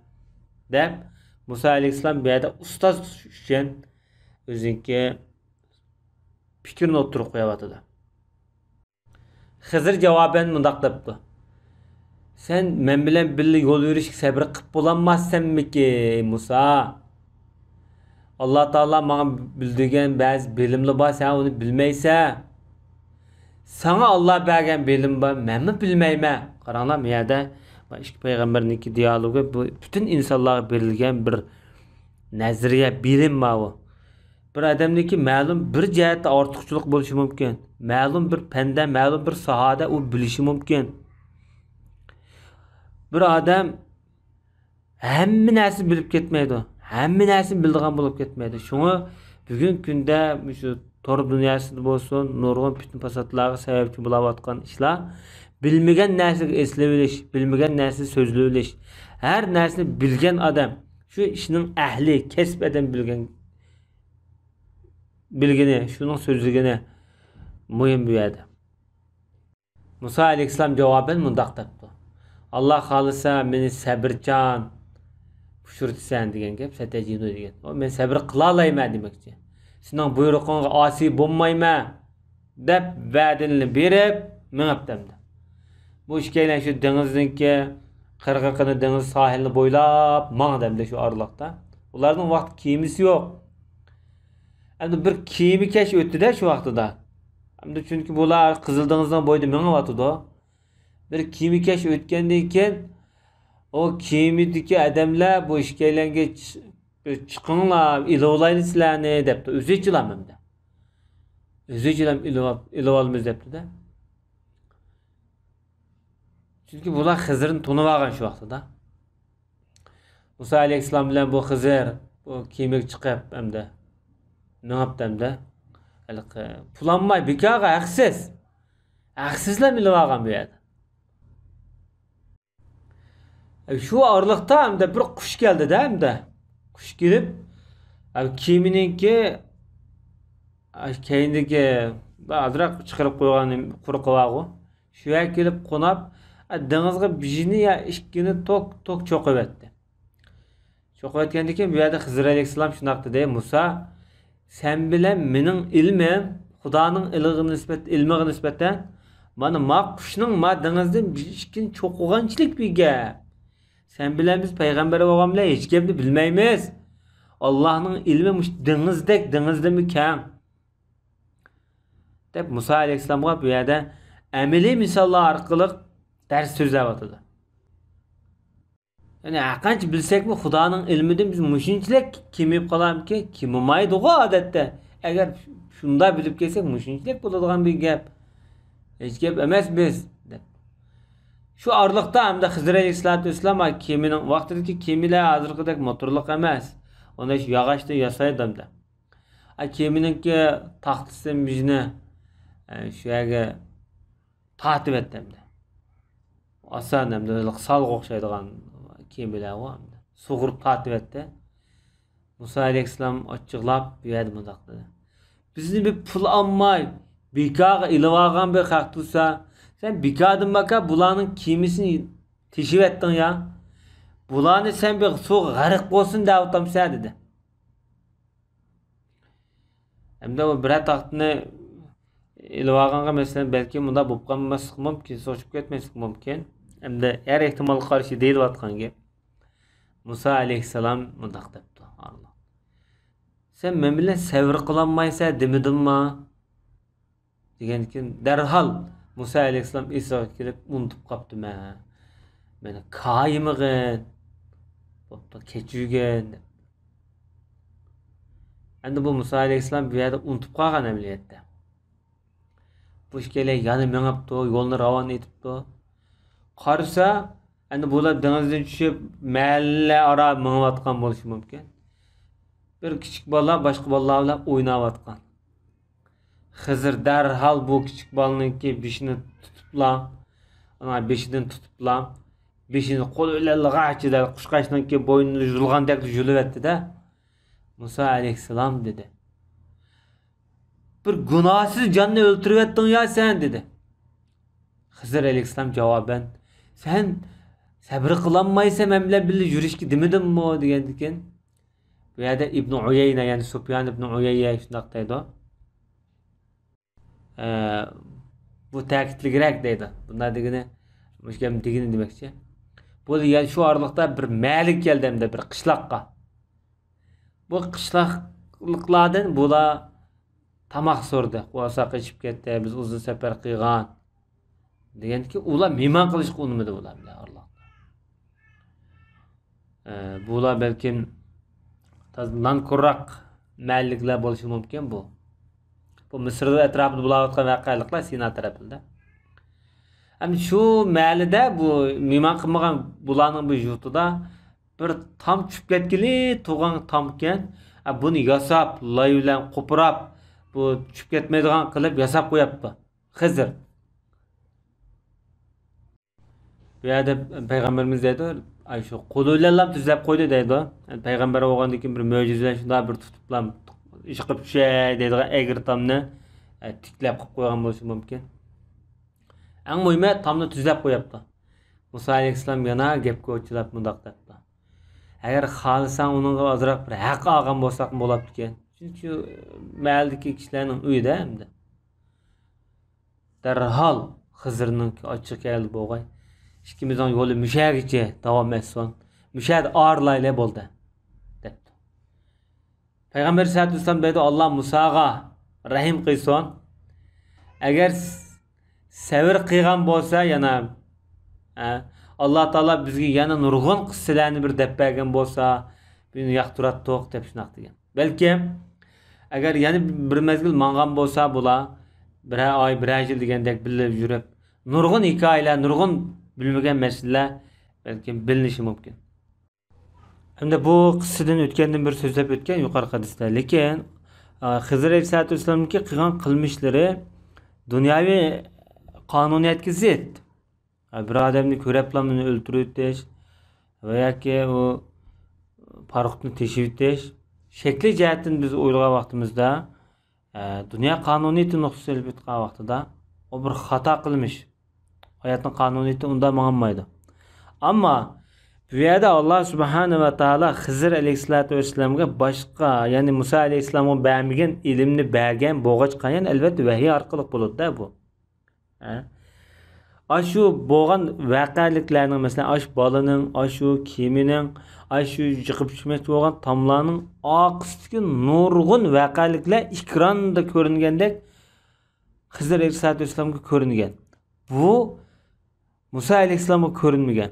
دەپ مۇسا ئەلەيھىسسالام بۇ يەردە ئۇستاز ئۈچۈن ئۆزىنىڭكى پىكرىنى ئوتتۇرىغا قويۇۋاتىدۇ. خىزىر جاۋابەن مۇنداق دەپتۇ، سەن مەن بىلەن بىللە يول يۈرۈشكە سەۋر قىپ بولالماسسەنمىكى، مۇسا؟ ئاللا تائالا ماڭا بىلدۈرگەن بەزى بىلىملەر بار، سەن ئۇنى بىلمەيسەن. ساڭا ئاللا بەرگەن بىلىم بار، مەنمۇ بىلمەيمەن. قاراڭلار، بۇ يەردە ئىككى پەيغەمبەرنىڭكى دىيالوگى، بۇ پۈتۈن ئىنسانلارغا بېرىلگەن بىر نەزەرىيە، بىلىم ماۋۇ. بىر ئادەمنىڭكى مەلۇم بىر جەھەتتە ئارتۇقچىلىق بولۇشى مۇمكىن. مەلۇم بىر پەندە، مەلۇم بىر ساھەدە ئۇ بىلىشى مۇمكىن. بىر ئادەم ھەممە نەرسىنى بىلىپ كەتمەيدۇ. ھەممە نەرسىنى بىلىدىغان بولۇپ كەتمەيدۇ. شۇڭا بۈگۈنكى كۈندە مۇشۇ تور دۇنياسىدا بولسۇن، نۇرغۇن پىتنە-پاساتلارغا سەۋەبچى بولاۋاتقان ئىشلار، بىلمىگەن نەرسىگە ئېسىلىۋېلىش، بىلمىگەن نەرسىنى سۆزلىۋېلىش. ھەر نەرسىنى بىلگەن ئادەم، شۇ ئىشنىڭ ئەھلى، كەسىپ ئادەم بىلگەن، بىلگىنى، شۇنىڭ سۆزلىگىنى مۇھىم بۇ يەردە. مۇسا ئەلەيھىسسالام جاۋابەن مۇنداق دەپتۇ، ئاللا خالىسا مېنى سەبرچان ئۇچرىتىسەن دېگەن گەپ، ستەجىدۇ دېگەن. ئۇ، مەن سەبر قىلالايمەن دېمەكچى. سېنىڭ بۇيرۇقۇڭغا ئاسىي بولمايمەن، دەپ ۋەدىنى بېرىپ مېڭىپتۇ ئەمدى. بۇ ئىككىيلەن شۇ دېڭىزنىڭكى قىرغىقىنى، دېڭىز ساھىلىنى بويلاپ ماڭدى ئەمدى شۇ ئارىلىقتا. ئۇلارنىڭ ۋاقتى كېمىسى يوق. ئەمدى بىر كېمىكەش ئۆتتى-دە شۇ ۋاقتىدا. ئەمدى چۈنكى بۇلار قىزىل دېڭىزنىڭ بويىدا مېڭىۋاتىدۇ. بىر كېمىكەش ئۆتكەندىن كېيىن، ئۇ كېمىدىكى ئادەملەر بۇ ئىككىيلەنگە چ-، «چىقىڭلار، ئېلىۋالايلى سىلەرنى» دەپتۇ. ئۆزىچىلا ئەمدى. ئۆزىچىلا ئېلىۋال-، ئېلىۋالىمىز دەپتۇ-دە. چۈنكى بۇلار خىزىرنى تونۇۋالغان شۇ ۋاقتىدا. مۇسا ئەلەيھىسسالام بىلەن بۇ خىزىر بۇ كېمىگە چىقىپ ئەمدى مېڭىپتۇ ئەمدى. ھېلىقى پۇلانماي بىكارغا ھەقسىز. ھەقسىزلا ئېلىۋالغان بۇ يەردە. شۇ ئارىلىقتا ئەمدى بىر قۇش كەلدى-دە ئەمدى. قۇش كېلىپ، ئە، كېمىنىڭكى، ئە، كەينىدىكى ئازراق چىقىرىپ قويغان قۇرۇقى بارغۇ. شۇ يەرگە كېلىپ قوناپ، ئە، دېڭىزغا بىرنى يا ئىككىنى توك، توك چوقۇۋەتتى. چوقۇۋەتكەندىن كېيىن بۇ يەردە خىزىر ئەلەيھىسسالام شۇنداق دېدى، مۇسا، سەن بىلەن مېنىڭ ئىلمىم، خۇدانىڭ ئىلىغا نىسبەت-، ئىلمىغا نىسبەتەن، مانا ما قۇشنىڭ ما دېڭىزدىن بىر ئىككىنى چوقۇغانچىلىك بىر گەپ. سەن بىلەن بىز پەيغەمبەر بولغان بىلەن ھېچ گەپنى بىلمەيمىز. ئاللاھنىڭ ئىلمى مۇشۇ دېڭىزدەك، دېڭىزدىنمۇ كەڭ. دەپ مۇسا ئەلەيھىسسالامغا بۇ يەردە ئەمەلىي مىساللار ئارقىلىق دەرس سۆزلەۋاتىدۇ. يەنى ھەرقانچە بىلسەكمۇ، خۇدانىڭ ئىلمىدىن بىز مۇشۇنچىلىك كېمىيىپ قالارمىكىن؟ كېمىمايدىغۇ ئادەتتە. ئەگەر شۇنداق بىلىپ كەلسەك، مۇشۇنچىلىك بولىدىغان بىر گەپ. ھېچ گەپ ئەمەس بىز، دەپ. شۇ ئارىلىقتا ئەمدى خىزىر ئەلەيھىسسالاتۇ ۋەسسالام، ھە، كېمىنىڭ، ۋاقتىدىكى كېمىلەر ھازىرقىدەك موتورلۇق ئەمەس. ئۇنى شۇ ياغاچتىن ياسايدۇ ئەمدى. ھە، كېمىنىڭكى تاختىسى، مىژىنى، ھە، شۇ يەرگە تارتىۋەتتى ئەمدى. ئاسان ئەمدى، سالغا ئوخشايدىغان كېمىلەر بار ئەمدى. سۇغۇرۇپ تارتىۋەتتى. مۇسا ئەلەيھىسسالام ئاچچىقلاپ بۇ يەردە مۇنداق دېدى: «بىزنى بىر پۇل ئالماي، بىكارغا ئېلىۋالغان بىر خەق تۇرسا، سەن بىكاردىن بىكار بۇلارنىڭ كېمىسىنى تېشىۋەتتىڭ يا. بۇلارنى سەن بىر سۇغا غەرق بولسۇن دەۋاتامسەن؟» دېدى. ئەمدى ئۇ بىرەر تاختىنى ئېلىۋالغانغا، مەسىلەن، بەلكى مۇنداق بولۇپ قالماسلىقى مۇمكىن، سوچۇپ كەتمەسلىكى مۇمكىن. ئەمدى ھەر ئېھتىمالغا قارشى دېيىلىۋاتقان گەپ. مۇسا ئەلەيھىسسالام مۇنداق دەپتۇ: «سەن مەن بىلەن سەۋر قىلالمايسەن دېمىدىمما؟» دېگەندىكىن، دەرھال مۇسا ئەلەيھىسسالام ئېسىگە كېلىپ، «ئۇنتۇپ قاپتىمەن، مېنى كايىمىغىن، بوپتۇ، كەچۈرگىن» دەپ. ئەمدى بۇ مۇسا ئەلەيھىسسالام بۇ يەردە ئۇنتۇپ قالغان ئەمەلىيەتتە. بۇ ئىككىيلەن يەنە مېڭىپتۇ، يولنى راۋان ئېتىپتۇ. قارىسا، ئەمدى بۇلار دېڭىزدىن چۈشۈپ، مەھەللە ئارا مېڭىۋاتقان بولۇشى مۇمكىن. بىر كىچىك بالا باشقا بالىلار بىلەن ئويناۋاتقان. خىزىر دەرھال بۇ كىچىك بالىنىڭكى بېشىنى تۇتۇپلا، ئانا بېشىدىن تۇتۇپلا، بېشىنى قولى بىلەن لىغاچىدە قۇشقاچنىڭكى بوينىنى يۇلغاندەك يۇلۇۋەتتى-دە، «مۇسا ئەلەيھىسسالام» دېدى. «بىر گۇناھسىز جاننى ئۆلتۈرۈۋەتتىڭ يا سەن» دېدى. خىزىر ئەلەيھىسسالام جاۋابەن: «سەن سەۋر قىلالمايسەن مەن بىلەن بىللە يۈرۈشكە دېمىدىممۇ؟» دېگەندىكىن، بۇ يەردە ئىبنى ئۇيەينە، يەنى سۇپيان ئىبنى ئۇيەينە شۇنداق دەيدۇ. ئە، بۇ تەكىتلىكرەك دەيدۇ. بۇنداق دېگىنى، مۇشۇ گەپنىڭ دېگىنى دېمەكچى. بۇ يەنە شۇ ئارىلىقتا بىر مەھەللىگە كەلدى ئەمدى، بىر قىشلاققا. بۇ قىشلاقلىقلاردىن بۇلار تاماق سورىدى. «قورساق ئېچىپ كەتتى، بىز ئۇزۇن سەپەر قىلغان» دېگەندىكىن، ئۇلار مېھمان قىلىشقا ئۇنىمىدى ئۇلار بىلەن ئارىلىق. ئە، بۇلار بەلكىم تازا نانكورراق مەھەللىلىكلەر بولۇشى مۇمكىن بۇ. بۇ مىسىر ئەتراپىدا بولاۋاتقان ۋەقەلىكلەر سىنا تەرەپىدە. ئەمدى شۇ مەھەللىدە بۇ مېھمان قىلمىغان بۇلارنىڭ بىر يۇرتىدا بىر تام چۈشۈپ كەتكىلى تۇرغان تامكەن. ئە، بۇنى ياساپ، لاي بىلەن قوپۇراپ، بۇ چۈشۈپ كەتمەيدىغان قىلىپ ياساپ قوياپتۇ خىزىر. بۇ يەردە پەيغەمبىرىمىز دەيدۇ، ئاي، شۇ قولى بىلەنلا تۈزلەپ قويدى دەيدۇ. پەيغەمبەر بولغاندىن كېيىن بىر مۆجىزە بىلەن شۇنداق بىر تۇتۇپلا، ئىشقىپ چۈشەي دەيدىغان ئەگرى تامنى، ئە، تىكلەپ قىلىپ قويغان بولۇشى مۇمكىن. ئەڭ مۇھىمى، تامنى تۈزلەپ قوياپتۇ. مۇسا ئەلەيھىسسالام يەنە گەپكە ئوچىلاپ مۇنداق دەپتۇ: «ئەگەر خالىساڭ، ئۇنىڭغا ئازراق بىر ھەق ئالغان بولساقمۇ بولاتتىكەن. چۈنكى مەھەللىدىكى كىشىلەرنىڭ ئۆيىدە ئەمدى.» دەرھال خىزىرنىڭ ئاچچىقى كەلدى بوغاي. «ئىككىمىزنىڭ يولى مۇشەگىچە داۋام ئەتسۇن. مۇشەدە ئايرىلايلى بولدى» دەپتۇ. پەيغەمبەر ئەلەيھىسسالاتۇ ۋەسسالام دەيدۇ، «ئاللا مۇساغا رەھىم قىلسۇن. ئەگەر س-، سەۋر قىلغان بولسا يەنە، ئە، ئاللا تائالا بىزگە يەنە نۇرغۇن قىسسىلەرنى بىر دەپ بەرگەن بولسا، بىزنى ياقتۇراتتۇق» دەپ شۇنداق دېگەن. بەلكىم، ئەگەر يەنە بىر مەزگىل ماڭغان بولسا بۇلار، بىرەر ئاي، بىرەر يىل دېگەندەك بىللە يۈرۈپ، نۇرغۇن ھېكايىلەر، نۇرغۇن بىلمىگەن مەسىلىلەر بەلكىم بىلىنىشى مۇمكىن. ئەمدى بۇ قىسسىدىن ئۆتكەندىن بىر سۆزلەپ ئۆتكەن يۇقىرىقى ھەدىستە. لېكىن، ئا، خىزىر ئەلەيھىسسالاتۇ ۋەسسالامنىڭكى قىلغان قىلمىشلىرى دۇنياۋى قانۇنىيەتكە زىت. بىر ئادەمنى كۆرۈپلا ئۇنى ئۆلتۈرۈۋېتىش ۋە ياكى ئۇ پاروخنى تېشىۋېتىش، شەكلىي جەھەتتىن بىز ئويلىغان ۋاقتىمىزدا، ئە، دۇنيا قانۇنىيىتى نۇقتىسىدىن ئېلىپ ئېيتقان ۋاقتىدا، ئۇ بىر خاتا قىلمىش. ھاياتنىڭ قانۇنىيىتى ئۇنداق ماڭالمايدۇ. ئەمما بۇ يەردە ئاللا سۇبھانە ۋە تائالا خىزىر ئەلەيھىسسالاتۇ ۋەسسالامغا باشقا، يەنى مۇسا ئەلەيھىسسالامغا بەرمىگەن ئىلىمنى بەرگەن بولغاچقا، يەنى ئەلۋەتتە ۋەھىي ئارقىلىق بولىدۇ-دە بۇ. ھە؟ ئاشۇ بولغان ۋەقەلىكلەرنىڭ، مەسىلەن، ئاشۇ بالىنىڭ، ئاشۇ كېمىنىڭ، ئاشۇ جىقىپ چۈشمەكچى بولغان تاملارنىڭ ئارقىسىدىكى نۇرغۇن ۋەقەلىكلەر ئېكراندا كۆرۈنگەندەك خىزىر ئەلەيھىسسالاتۇ ۋەسسالامغا كۆرۈنگەن. بۇ مۇسا ئەلەيھىسسالامغا كۆرۈنمىگەن.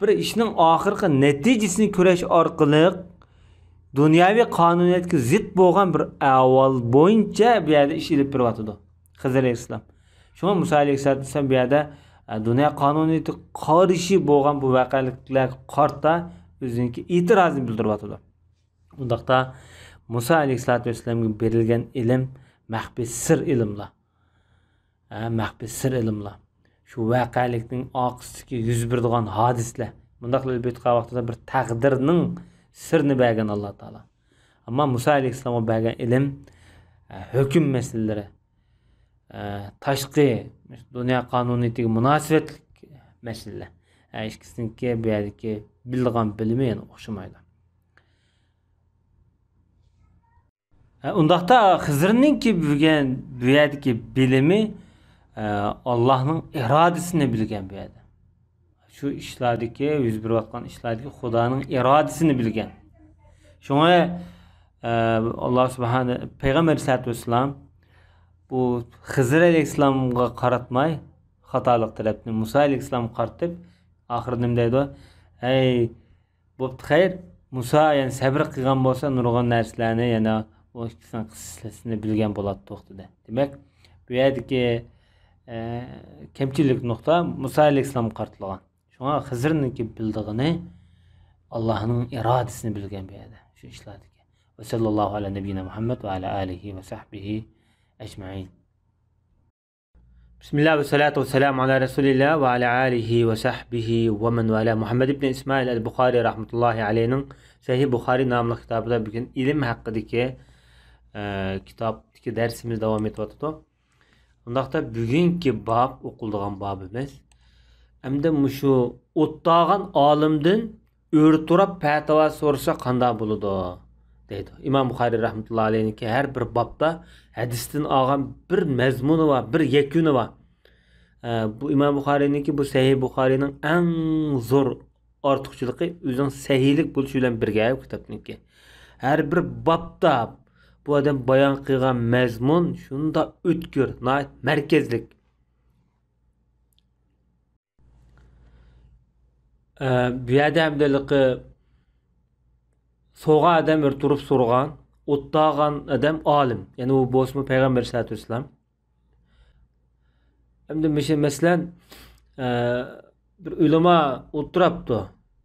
بىر ئىشنىڭ ئاخىرقى نەتىجىسىنى كۆرۈش ئارقىلىق دۇنياۋى قانۇنىيەتكە زىت بولغان بىر ئەھۋال بويىچە بۇ يەردە ئىش ئېلىپ بېرىۋاتىدۇ خىزىر ئەلەيھىسسالام. شۇڭا مۇسا ئەلەيھىسسالام بۇ يەردە، ئە، دۇنيا قانۇنىيىتىگە قارشى بولغان بۇ ۋەقەلىكلەرگە قارىتا ئۆزىنىڭكى ئېتىرازىنى بىلدۈرۈۋاتىدۇ. ئۇنداقتا مۇسا ئەلەيھىسسالاتۇ ۋەسسالامغا بېرىلگەن ئىلىم مەخپىي سىر ئىلىملار. ھە، مەخپىي سىر ئىلىملار. شۇ ۋەقەلىكنىڭ ئارقىسىدىكى يۈز بېرىدىغان ھادىسىلەر. مۇنداقلا ئېلىپ ئېيتقان ۋاقتىدا بىر تەقدىرنىڭ سىرىنى بەرگەن ئاللا تائالا. ئەمما مۇسا ئەلەيھىسسالامغا بەرگەن ئىلىم، ئە، ھۆكۈم مەسىلىلىرى، ئە، تاشقى دۇنيا قانۇنىيىتىگە مۇناسىۋەتلىك مەسىلىلەر. ئە، ئىككىسىنىڭكى بۇ يەردىكى بىلىدىغان بىلىمى يەنە ئوخشىمايدۇ. ھە، ئۇنداقتا خىزىرنىڭكى بۈگۈن بۇ يەردىكى بىلىمى، ئە، ئاللاھنىڭ ئىرادىسىنى بىلگەن بۇ يەردە. شۇ ئىشلاردىكى، يۈز بېرىۋاتقان ئىشلاردىكى خۇدانىڭ ئىرادىسىنى بىلگەن. شۇڭا، ئە، ئاللا سۇبھانە، پەيغەمبەر ئەلەيھىسسالاتۇ ۋەسسالام بۇ خىزىر ئەلەيھىسسالامغا قاراتماي، خاتالىق تەرەپنى مۇسا ئەلەيھىسسالامغا قارىتىپ، ئاخىرىدا نېمە دەيدۇ؟ ھەي، بوپتۇ، خەير، مۇسا يەنە سەبرى قىلغان بولسا، نۇرغۇن نەرسىلەرنى يەنە ئۇ ئىككىسىنىڭ قىسسىسىنى بىلگەن بولاتتۇق، دېدى. دېمەك، بۇ يەردىكى، ئە، كەمچىلىك نۇقتا مۇسا ئەلەيھىسسالامغا قارىتىلغان. شۇڭا خىزىرنىڭكى بىلىدىغىنى ئاللاھنىڭ ئىرادىسىنى بىلگەن بۇ يەردە، شۇ ئىشلاردىكى. ۋە سەللەللاھۇ ئەلا نەبىييىنا مۇھەممەد ۋە ئەلا ئالىھى ۋە سەھبىھى ئەجمەئىن. بىسمىللا ۋە سالاتۇ ۋە سالامۇ ئالا رەسۇلىللا ۋە ئالا ئالىھى ۋە سەھبىھى ۋە مەن ۋالا. مۇھەممەد ئىبن ئىسمائىل ئەل بۇخارى رەھمەتۇللاھى ئەلەيھىنىڭ سەھىھ بۇخارى ناملىق كىتابىدا بۈگۈن ئىلىم ھەققىدىكى، ئە، كىتابتىكى دەرسىمىز داۋام ئېتىۋاتىدۇ. ئۇنداقتا بۈگۈنكى باب، ئوقۇلىدىغان بابىمىز، ئەمدى مۇشۇ ئوتتاغان ئالىمدىن ئۆرە تۇرۇپ پەتىۋا سورىسا قانداق بولىدۇ؟ دەيدۇ. ئىمام بۇخارىي رەھمەتۇللا ئەلەيھنىڭكى ھەر بىر بابتا ھەدىستىن ئالغان بىر مەزمۇنى بار، بىر يەكۈنى بار. ئە، بۇ ئىمام بۇخارىينىڭكى، بۇ سەھىھ بۇخارىينىڭ ئەڭ زور ئارتۇقچىلىقى ئۆزىنىڭ سەھىھلىك بولۇشى بىلەن بىرگە بۇ كىتابنىڭكى. ھەر بىر بابتا بۇ ئادەم بايان قىلغان مەزمۇن شۇنداق ئۆتكۈر، ناھايىتى مەركەزلىك. ئە، بۇ يەردە ھەمدە ھېلىقى سوغان ئادەم بىر تۇرۇپ سورىغان، ئوتتاغان ئادەم ئالىم. يەنى ئۇ بولسىمۇ پەيغەمبەر ئەلەيھىسسالاتۇ ۋەسسالام. ئەمدى مىش-، مەسىلەن، ئە، بىر ئۆلىما ئولتۇراپتۇ،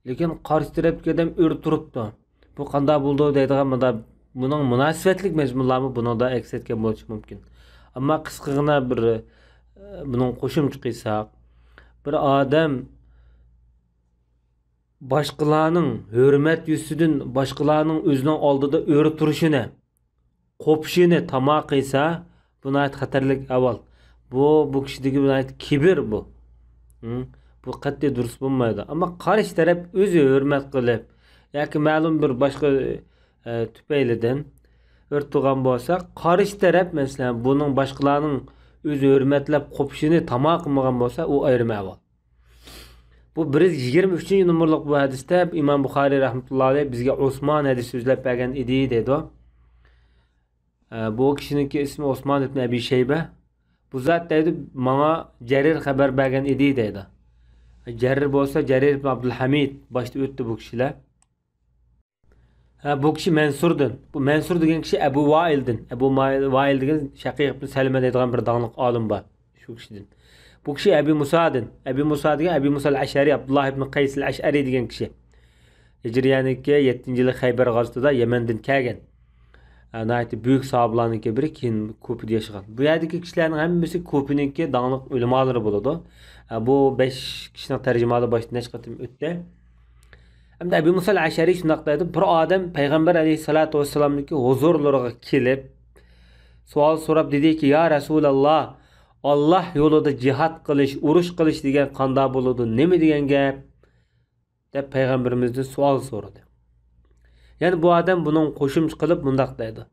لېكىن قارشى تەرەپتىكى ئادەم ئۆرە تۇرۇپتۇ. بۇ قانداق بولىدۇ دەيدىغان، مۇندا، بۇنىڭ مۇناسىۋەتلىك مەزمۇنلارمۇ بۇنىڭدا ئەكس ئەتكەن بولۇشى مۇمكىن. ئەمما قىسقىغىنا بىر، ئە، بۇنىڭ قوشۇمچە قىلساق، بىر ئادەم باشقىلارنىڭ ھۆرمەت يۈزىسىدىن باشقىلارنىڭ ئۆزىنىڭ ئالدىدا ئۆرە تۇرۇشىنى، قوپۇشىنى تاما قىلسا، بۇ ناھايىتى خەتەرلىك ئەھۋال. بۇ، بۇ كىشىدىكى بۇ ناھايىتى كىبىر بۇ. ھە؟ بۇ قەتئىي دۇرۇس بولمايدۇ. ئەمما قارشى تەرەپ ئۆزى ھۆرمەت قىلىپ ياكى مەلۇم بىر باشقا، ئە، تۈپەيلىدىن ئۆرە تۇرغان بولسا، قارشى تەرەپ، مەسىلەن، بۇنىڭ باشقىلارنىڭ ئۆزى ھۆرمەتلەپ قوپۇشىنى تاما قىلمىغان بولسا، ئۇ ئايرىم ئەھۋال. بۇ بىر يۈز يىگىرمە ئۈچىنچى نومۇرلۇق بۇ ھەدىستە ئىمام بۇخارىي رەھمەتۇللا ئەلەيھ بىزگە ئوسمان ھەدىس سۆزلەپ بەرگەن ئىدى دەيدۇ. ئە، بۇ كىشىنىڭكى ئىسمى ئوسمان ئىبن ئەبى شەيبە. بۇ زات دەيدۇ، ماڭا جەرىر خەۋەر بەرگەن ئىدى دەيدۇ. جەرىر بولسا جەرىر ئىبن ئابدۇلھەمىد، باشتا ئۆتتى بۇ كىشىلەر. ھە، بۇ كىشى مەنسۇردىن. بۇ مەنسۇر دېگەن كىشى ئەبۇ ۋائىلدىن. ئەبۇ مائىل-، ۋائىل دېگەن شەقىق ئىبن سەلىمە دەيدىغان بىر داڭلىق ئالىم بار. شۇ كىشىدىن. بۇ كىشى ئەبى مۇسادىن. ئەبى مۇسا دېگەن ئەبى مۇسا ئەشئەرى، ئابدۇللا ئىبن قەيس ئەل ئەشئەرى دېگەن كىشى. ھىجرىيەنىڭكى يەتتىنچى يىلى خەيبەر غازىتىدا يەمەندىن كەلگەن. ئە، ناھايىتى بۈيۈك ساھابىلارنىڭكى بىرى، كېيىن كۇفىدا ياشىغان. بۇ يەردىكى كىشىلەرنىڭ ھەممىسى كۇفىنىڭكى داڭلىق ئۆلىمالىرى بولىدۇ. ئە، بۇ بەش كىشىنىڭ تەرجىمىھالى باشتا نەچچە قېتىم ئۆتتى. ئەمدى ئەبى مۇسا ئەشئەرى شۇنداق دەيدۇ، بىر ئادەم پەيغەمبەر ئەلەيھىسسالاتۇ ۋەسسالامنىڭكى ھۇزۇرلىرىغا كېلىپ، سوئال سوراپ دېدىكى، يا رەسۇلاللا، ئاللا يولىدا جىھاد قىلىش، ئۇرۇش قىلىش دېگەن قانداق بولىدۇ، نېمە دېگەن گەپ؟ دەپ پەيغەمبىرىمىزدىن سوئال سورىدى. يەنە بۇ ئادەم بۇنىڭ قوشۇمچە قىلىپ مۇنداق دەيدۇ،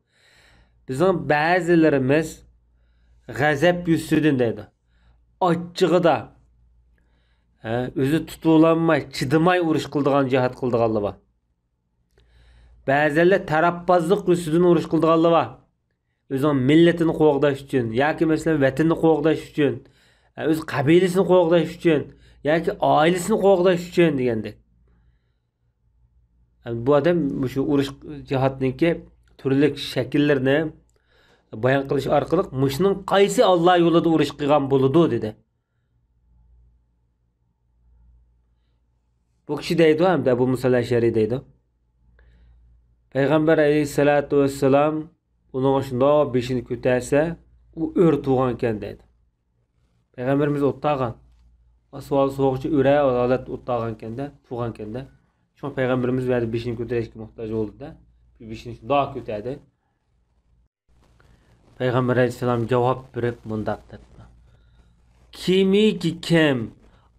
بىزنىڭ بەزىلىرىمىز غەزەپ يۈزىسىدىن دەيدۇ، ئاچچىقىدا، ھە، ئۆزى تۇتۇۋالالماي، چىدىماي ئۇرۇش قىلىدىغان، جىھاد قىلىدىغانلار بار. بەزەنلەر تەرەپبازلىق يۈزىسىدىن ئۇرۇش قىلىدىغانلار بار. ئۆزىنىڭ مىللىتىنى قوغداش ئۈچۈن ياكى، مەسىلەن، ۋەتىنىنى قوغداش ئۈچۈن، ئۆز قەبىلىسىنى قوغداش ئۈچۈن ياكى ئائىلىسىنى قوغداش ئۈچۈن دېگەندەك. بۇ ئادەم مۇشۇ ئۇرۇش جىھادنىڭكى تۈرلۈك شەكىللىرىنى بايان قىلىش ئارقىلىق، مۇشۇنىڭ قايسى ئاللا يولىدا ئۇرۇش قىلغان بولىدۇ، دېدى. بۇ كىشى دەيدۇ، ھەمدە ئەبۇ مۇسا ئەشئەرى دەيدۇ. پەيغەمبەر ئەلەيھىسسالاتۇ ۋەسسالام ئۇنىڭغا شۇنداق بېشىنى كۆتەرسە، ئۇ ئۆر تۇغانكەن دەيدۇ. پەيغەمبىرىمىز ئوت تاغان. ئاسۋال سوغۇقچە ئۆرە ھالەتتە ئوت تاغانكەن-دە، تۇغانكەن-دە. شۇڭا پەيغەمبىرىمىز بۇ يەردە بېشىنى كۆتۈرۈشكە موھتاج بولدى-دە. بېشىنى شۇنداق كۆتەردى. پەيغەمبەر ئەلەيھىسسالام جاۋاب بېرىپ مۇنداق دەپتۇ: كىمكى كىم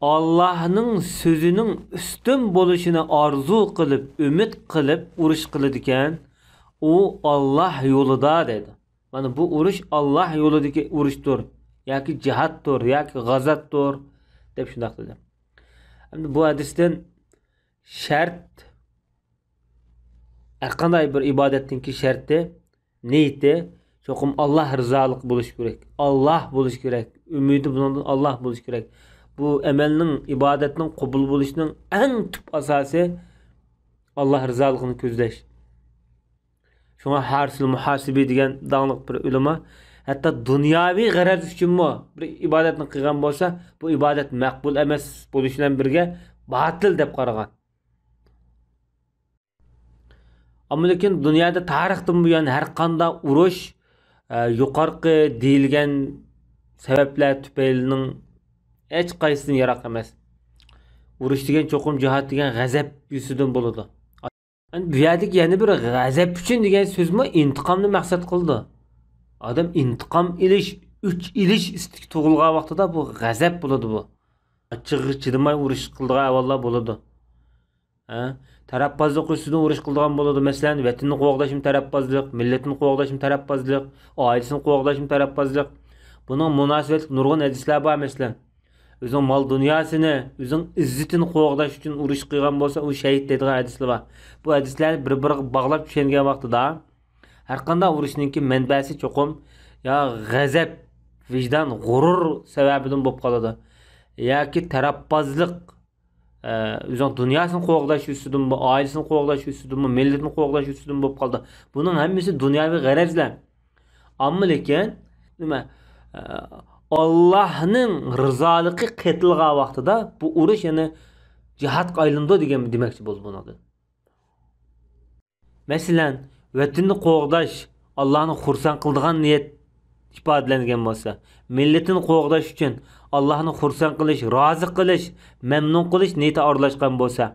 ئاللاھنىڭ سۆزىنىڭ ئۈستۈن بولۇشىنى ئارزۇ قىلىپ، ئۈمىد قىلىپ ئۇرۇش قىلىدىكەن، ئۇ ئاللاھ يولىدا دەيدۇ. مانا بۇ ئۇرۇش ئاللاھ يولىدىكى ئۇرۇشتۇر، ياكى جىھادتۇر، ياكى غازاتتۇر، دەپ شۇنداق دېدى. ئەمدى بۇ ھەدىستىن شەرت، ھەرقانداق بىر ئىبادەتنىڭكى شەرتى، نىيىتى چوقۇم ئاللاھ رىزالىقى بولۇشى كېرەك. ئاللاھ بولۇشى كېرەك. ئۈمىدى بۇنىڭدىن ئاللاھ بولۇشى كېرەك. بۇ ئەمەلنىڭ، ئىبادەتنىڭ قوبۇل بولۇشىنىڭ ئەڭ تۈپ ئاساسى ئاللاھ رىزالىقىنى كۆزلەش. شۇڭا ھارىسۇل مۇھاسىبى دېگەن داڭلىق بىر ئۆلىما، ھەتتا دۇنياۋى غەرەز ئۈچۈنمۇ بىر ئىبادەتنى قىلغان بولسا، بۇ ئىبادەت مەقبۇل ئەمەس بولۇشى بىلەن بىرگە باتىل دەپ قارىغان. ئەمما لېكىن دۇنيادا تارىختىن بۇيان ھەر قانداق ئۇرۇش، ئە، يۇقىرىقى دېيىلگەن سەۋەبلەر تۈپەيلىنىڭ ھېچقايسىدىن يىراق ئەمەس. ئۇرۇش دېگەن چوقۇم جىھاد دېگەن غەزەپ يۈزىسىدىن بولىدۇ. ئەمدى بۇ يەردىكى يەنە بىر غەزەپ ئۈچۈن دېگەن سۆزمۇ ئىنتىقامنى مەقسەت قىلىدۇ. ئادەم ئىنتىقام ئېلىش، ئۆچ ئېلىش ئىستىكى تۇغۇلغان ۋاقتىدا بۇ غەزەپ بولىدۇ بۇ. ئاچچىقىغا چىدىماي ئۇرۇش قىلىدىغان ئەھۋاللار بولىدۇ. ھە؟ تەرەپبازلىق ئۈستىدىن ئۇرۇش قىلىدىغان بولىدۇ. مەسىلەن، ۋەتىنىنى قوغداشمۇ تەرەپبازلىق، مىللىتىنى قوغداشمۇ تەرەپبازلىق، ئائىلىسىنى قوغداشمۇ تەرەپبازلىق. بۇنىڭ مۇناسىۋەتلىك نۇرغۇن ھەدىسلەر بار، مەسىلەن. ئۆزىنىڭ مال-دۇنياسىنى، ئۆزىنىڭ ئىززىتىنى قوغداش ئۈچۈن ئۇرۇش قىلغان بولسا، ئۇ شەھىت دەيدىغان ھەدىسلەر بار. بۇ ھەدىسلەرنى بىر-بىرىگە باغلاپ چۈشەنگەن ۋاقتىدا، ھەرقانداق ئۇرۇشنىڭكى مەنبەسى چوقۇم يا غەزەپ، ۋىجدان، غۇرۇر سەۋەبىدىن بولۇپ قالىدۇ. ياكى تەرەپبازلىق، ئە، ئۆزىنىڭ دۇنياسىنى قوغداش ئۈستىدىنمۇ، ئائىلىسىنى قوغداش ئۈستىدىنمۇ، مىللىتىنى قوغداش ئۈستىدىن بولۇپ قالىدۇ. بۇنىڭ ھەممىسى دۇنياۋى غەرەزلەر. ئەمما لېكىن، نېمە، ئە، ئاللاھنىڭ رىزالىقى قېتىلغان ۋاقتىدا بۇ ئۇرۇش يەنە جىھادقا ئايلىنىدۇ دېگەن، دېمەكچى بولدى بۇنىڭدىن. مەسىلەن، ۋەتىنىنى قوغداش، ئاللاھنى خۇرسەن قىلىدىغان نىيەت ئىپادىلەنگەن بولسا، مىللىتىنى قوغداش ئۈچۈن ئاللاھنى خۇرسەن قىلىش، رازى قىلىش، مەمنۇن قىلىش نىيىتى ئارىلاشقان بولسا،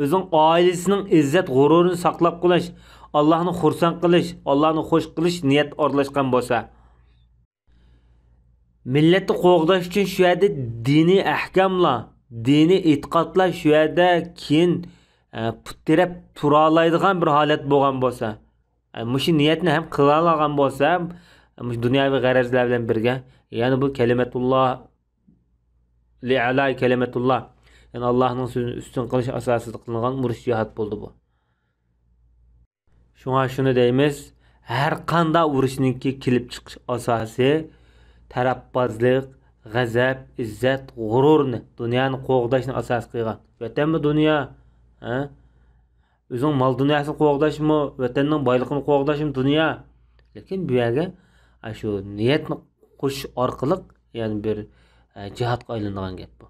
ئۆزىنىڭ ئائىلىسىنىڭ ئىززەت غۇرۇرىنى ساقلاپ قېلىش، ئاللاھنى خۇرسەن قىلىش، ئاللاھنى خوش قىلىش نىيەت ئارىلاشقان بولسا، مىللەتنى قوغداش ئۈچۈن شۇ يەردە دىنىي ئەھكاملار، دىنىي ئېتىقادلار شۇ يەردە كېيىن، ئە، پۇت تىرەپ تۇرالايدىغان بىر ھالەت بولغان بولسا، ئە، مۇشۇ نىيەتنى ھەم قىلالاغان بولسا، مۇشۇ دۇنياۋى غەرەزلەر بىلەن بىرگە، يەنى بۇ كەلىمەتۇللا، لىئەلا كەلىمەتۇللا، يەنى ئاللاھنىڭ سۆزىنى ئۈستۈن قىلىش ئاساسىدا قىلىنغان ئۇرۇش جىھاد بولدى بۇ. شۇڭا شۇنى دەيمىز، ھەر قانداق ئۇرۇشنىڭكى كېلىپ چىقىش ئاساسى تەرەپبازلىق، غەزەپ، ئىززەت، غۇرۇرنى، دۇنيانى قوغداشنى ئاساس قىلغان. ۋەتەنمۇ دۇنيا، ھە؟ ئۆزىنىڭ مال دۇنياسىنى قوغداشمۇ، ۋەتەننىڭ بايلىقىنى قوغداشمۇ دۇنيا. لېكىن بۇ يەرگە ئاشۇ نىيەتنى قوشۇش ئارقىلىق يەنە بىر، ئە، جىھادقا ئايلىنىدىغان گەپ بۇ.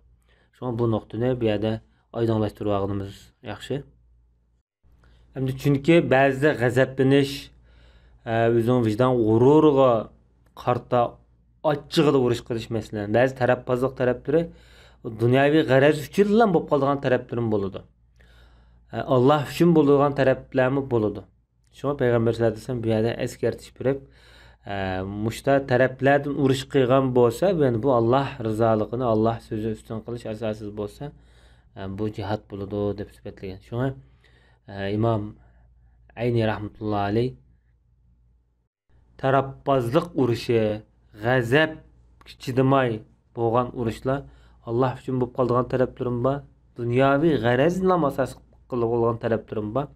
شۇڭا بۇ نۇقتىنى بۇ يەردە ئايدىڭلاشتۇرۇۋالغىنىمىز ياخشى. ئەمدى چۈنكى بەزىدە غەزەپلىنىش، ئە، ئۆزىنىڭ ۋىجدان غۇرۇرىغا قارىتا ئاچچىقىدا ئۇرۇش قىلىش، مەسىلەن، بەزى تەرەپبازلىق تەرەپلىرى دۇنياۋى غەرەز ئۈچۈنلا بولۇپ قالىدىغان تەرەپلىرىمۇ بولىدۇ. ئە، ئاللا ئۈچۈن بولىدىغان تەرەپلەرمۇ بولىدۇ. شۇڭا پەيغەمبەر سەللەللاھۇ ئەلەيھى ۋەسەللەم بۇ يەردە ئەسكەرتىش بېرىپ، ئە، مۇشۇ تەرەپلەردىن ئۇرۇش قىلغان بولسا، يەنى بۇ ئاللا رىزالىقىنى، ئاللا سۆزىنى ئۈستۈن قىلىش ئاساسىدا بولسا، ئە، بۇ جىھاد بولىدۇ دەپ سۈپەتلىگەن. شۇڭا ئىمام ئەينى رەھمەتۇللا ئەلەيھ تەرەپبازلىق ئۇرۇشى، غەزەپكە چىدىماي بولغان ئۇرۇشلار، ئاللا ئۈچۈن بولۇپ قالىدىغان تەرەپلىرىمۇ بار، دۇنياۋى غەرەزنىلا ئاساس قىلىپ بولغان تەرەپلىرىمۇ بار.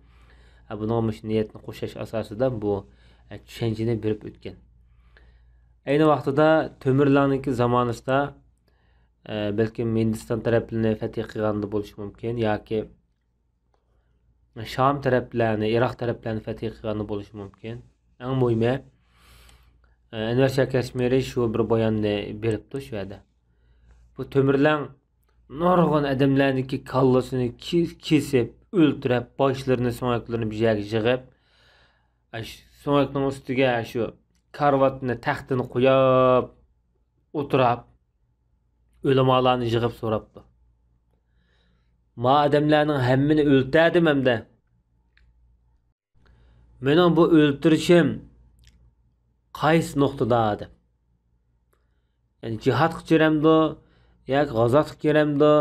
ھە، بۇنىڭغا مۇشۇ نىيەتنى قوشۇش ئاساسىدا بۇ، ھە، چۈشەنچىنى بېرىپ ئۆتكەن. ئەينى ۋاقتىدا تۆمۈرلەرنىڭكى زامانىسىدا ئە، بەلكىم ھىندىستان تەرەپلىرىنى فەتھى قىلغاندا بولۇشى مۇمكىن ياكى شام تەرەپلەرنى، ئىراق تەرەپلەرنى فەتھى قىلغاندا بولۇشى مۇمكىن. ئەڭ مۇھىمى، ئە، ئەنۋەر شاھ كەشمىرى شۇ بىر باياننى بېرىپتۇ شۇ يەردە. بۇ تۆمۈرلەڭ نۇرغۇن ئادەملەرنىڭكى كاللىسىنى كېس-، كېسىپ، ئۆلتۈرۈپ، باشلىرىنى، سۆڭەكلىرىنى بىر يەرگە يىغىپ، ئاشۇ سۆڭەكنىڭ ئۈستىگە شۇ كارىۋاتنى، تەختىنى قويۇپ، ئولتۇرۇپ، ئۆلىمالارنى يىغىپ سوراپتۇ. ما ئادەملەرنىڭ ھەممىنى ئۆلتۈردۈم ئەمدى. مېنىڭ بۇ ئۆلتۈرۈشۈم قايسى نۇقتىدا دەپ. يەنى جىھادقا كىرەمدۇ، ياكى غازاتقا كىرەمدۇ،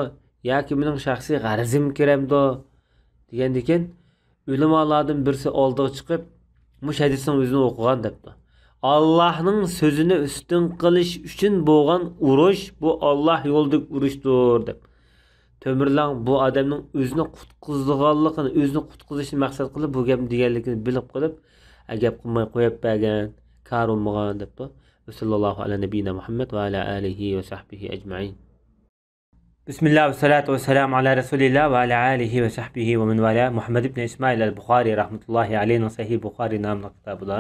ياكى مېنىڭ شەخسىي غەرىزىمگە كىرەمدۇ دېگەندىكىن، ئۆلىمالاردىن بىرسى ئالدىغا چىقىپ، مۇشۇ ھەدىسنىڭ ئۆزىنى ئوقۇغان دەپتۇ. ئاللاھنىڭ سۆزىنى ئۈستۈن قىلىش ئۈچۈن بولغان ئۇرۇش، بۇ ئاللاھ يولىدىكى ئۇرۇشتۇر دەپ. تۆمۈرلەڭ بۇ ئادەمنىڭ ئۆزىنى قۇتقۇزىدىغانلىقىنى، ئۆزىنى قۇتقۇزۇشنى مەقسەت قىلىپ، بۇ گەپنى دېگەنلىكىنى بىلىپ قېلىپ، ئە، گەپ قىلماي قويۇپ بەرگەن، كارى بولمىغان دەپتۇ. ۋەسەللاللاھۇ ئەلا نەبىييىنا مۇھەممەد ۋە ئەلا ئالىھى ۋە سەھبىھى ئەجمەئىن. بىسمىللا ۋەسسالاتۇ ۋەسسالامۇ ئەلا رەسۇلىللا ۋە ئەلا ئالىھى ۋە سەھبىھى ۋە مەن ۋالا. مۇھەممەد ئىبن ئىسمائىل ئەل بۇخارى رەھمەتۇللاھى ئەلەيھىنىڭ سەھىھ بۇخارى ناملىق كىتابىدا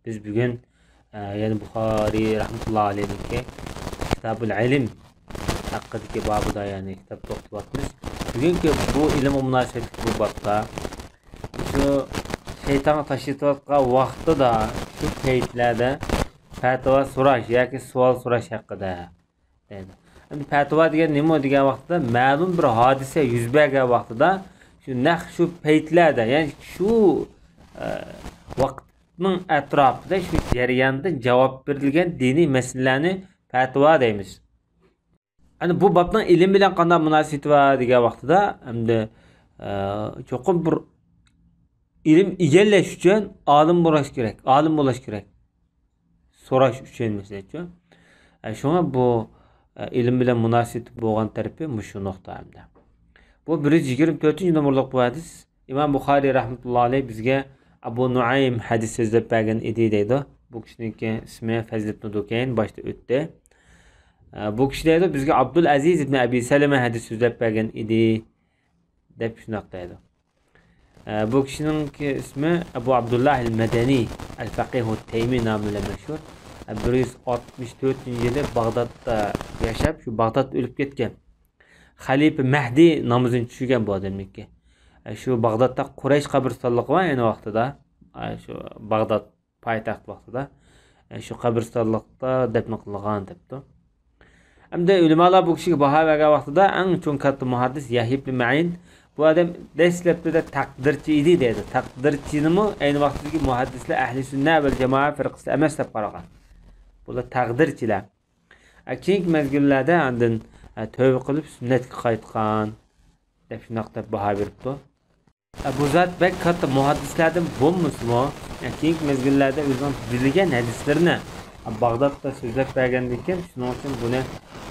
بىز بۈگۈن، ئە، يەنە بۇخارى رەھمەتۇللاھى ئەلەيھنىڭكى كىتابۇل ئىلم ھەققىدىكى بابىدا، يەنى كىتاب توختىلىۋاتىمىز. بۈگۈنكى بۇ ئىلىمغا مۇناسىۋەتلىك بۇ بابتا شۇ شەيتانغا تاش ئېتىۋاتقان ۋاقتىدا، شۇ پەيتلەردە پەتىۋا سوراش ياكى سوئال سوراش ھەققىدە دەيدۇ. ئەمدى پەتىۋا دېگەن نېمە دېگەن ۋاقتىدا، مەلۇم بىر ھادىسە يۈز بەرگەن ۋاقتىدا، شۇ نەق شۇ پەيتلەردە، يەنى شۇ، ئە، ۋاقىتنىڭ ئەتراپىدا، شۇ جەرياندا جاۋاب بېرىلگەن دىنىي مەسىلىلەرنى پەتىۋا دەيمىز. ئەنە بۇ بابنىڭ ئىلىم بىلەن قانداق مۇناسىۋىتى بار دېگەن ۋاقتىدا، ئەمدى، ئە، چوقۇم بىر ئىلىم ئىگىلەش ئۈچۈن ئالىم بولاش كېرەك، ئالىم بولاش كېرەك. سوراش ئۈچۈن، مەسىلەن، شۇ. ئە، شۇڭا بۇ، ئە، ئىلىم بىلەن مۇناسىۋىتى بولغان تەرىپى مۇشۇ نۇقتا ئەمدى. بۇ بىر يۈز يىگىرمە تۆتىنچى نومۇرلۇق بۇ ھەدىس. ئىمام بۇخارىي رەھمەتۇللاھى ئەلەيھ بىزگە ئەبۇ نۇئەيم ھەدىس سۆزلەپ بەرگەن ئىدى دەيدۇ. بۇ كىشىنىڭكى ئىسمى فەزل ئىبنى دۇكەين، باشتا ئۆتتى. ئە، بۇ كىشى دەيدۇ، بىزگە ئابدۇل ئەزىز ئىبنى ئەبى سەلەمە ھەدىس سۆزلەپ بەرگەن ئىدى، دەپ شۇنداق دەيدۇ. ئە، بۇ كىشىنىڭكى ئىسمى ئەبۇ ئابدۇللاھ ئەل مەدەنى، ئەل فەقىھۇ تەيمى نامى بىلەن مەشھۇر. ئە، بىر يۈز ئاتمىش تۆتىنچى يىلى باغدادتا ياشاپ، شۇ باغدادتا ئۆلۈپ كەتكەن. خەلىپە مەھدى نامىزىنى چۈشۈرگەن بۇ ئادەمنىڭكى. ئە، شۇ باغدادتا قۇرەيش قەبرىستانلىقى بار ئەينى ۋاقتىدا. ئە، شۇ باغداد پايتەخت ۋاقتىدا، ئە، شۇ قەبرىستانلىقتا دەپنە قىلغان دەپتۇ. ئەمدى ئۆلىمالار بۇ كىشىگە باھا بەرگەن ۋاقتىدا ئەڭ چوڭ كاتتا مۇھەددىس يەھيا ئىبنى مەئىن، بۇ ئادەم دەسلەپتىدە تەقدىرچى ئىدى دەيدۇ. تەقدىرچىنىمۇ ئەينى ۋاقتىدىكى مۇھەددىسلەر ئەھلى سۈننە ۋەل جامائە فىرقىسى ئەمەس دەپ قارىغان. بۇلار تەقدىرچىلەر. ئە، كېيىنكى مەزگىللەردە ئاندىن، ئە، تۆۋە قىلىپ سۈننەتكە قايتقان دەپ شۇنداق دەپ باھا بېرىپتۇ. بۇ زات بەك كاتتا مۇھەددىسلەردىن بولمىسىمۇ، كېيىنكى مەزگىللەردە ئۆزىنىڭ بىلگەن ھەدىسلىرىنى باغدادتا سۆزلەپ بەرگەندىكىن، شۇنىڭ ئۈچۈن بۇنى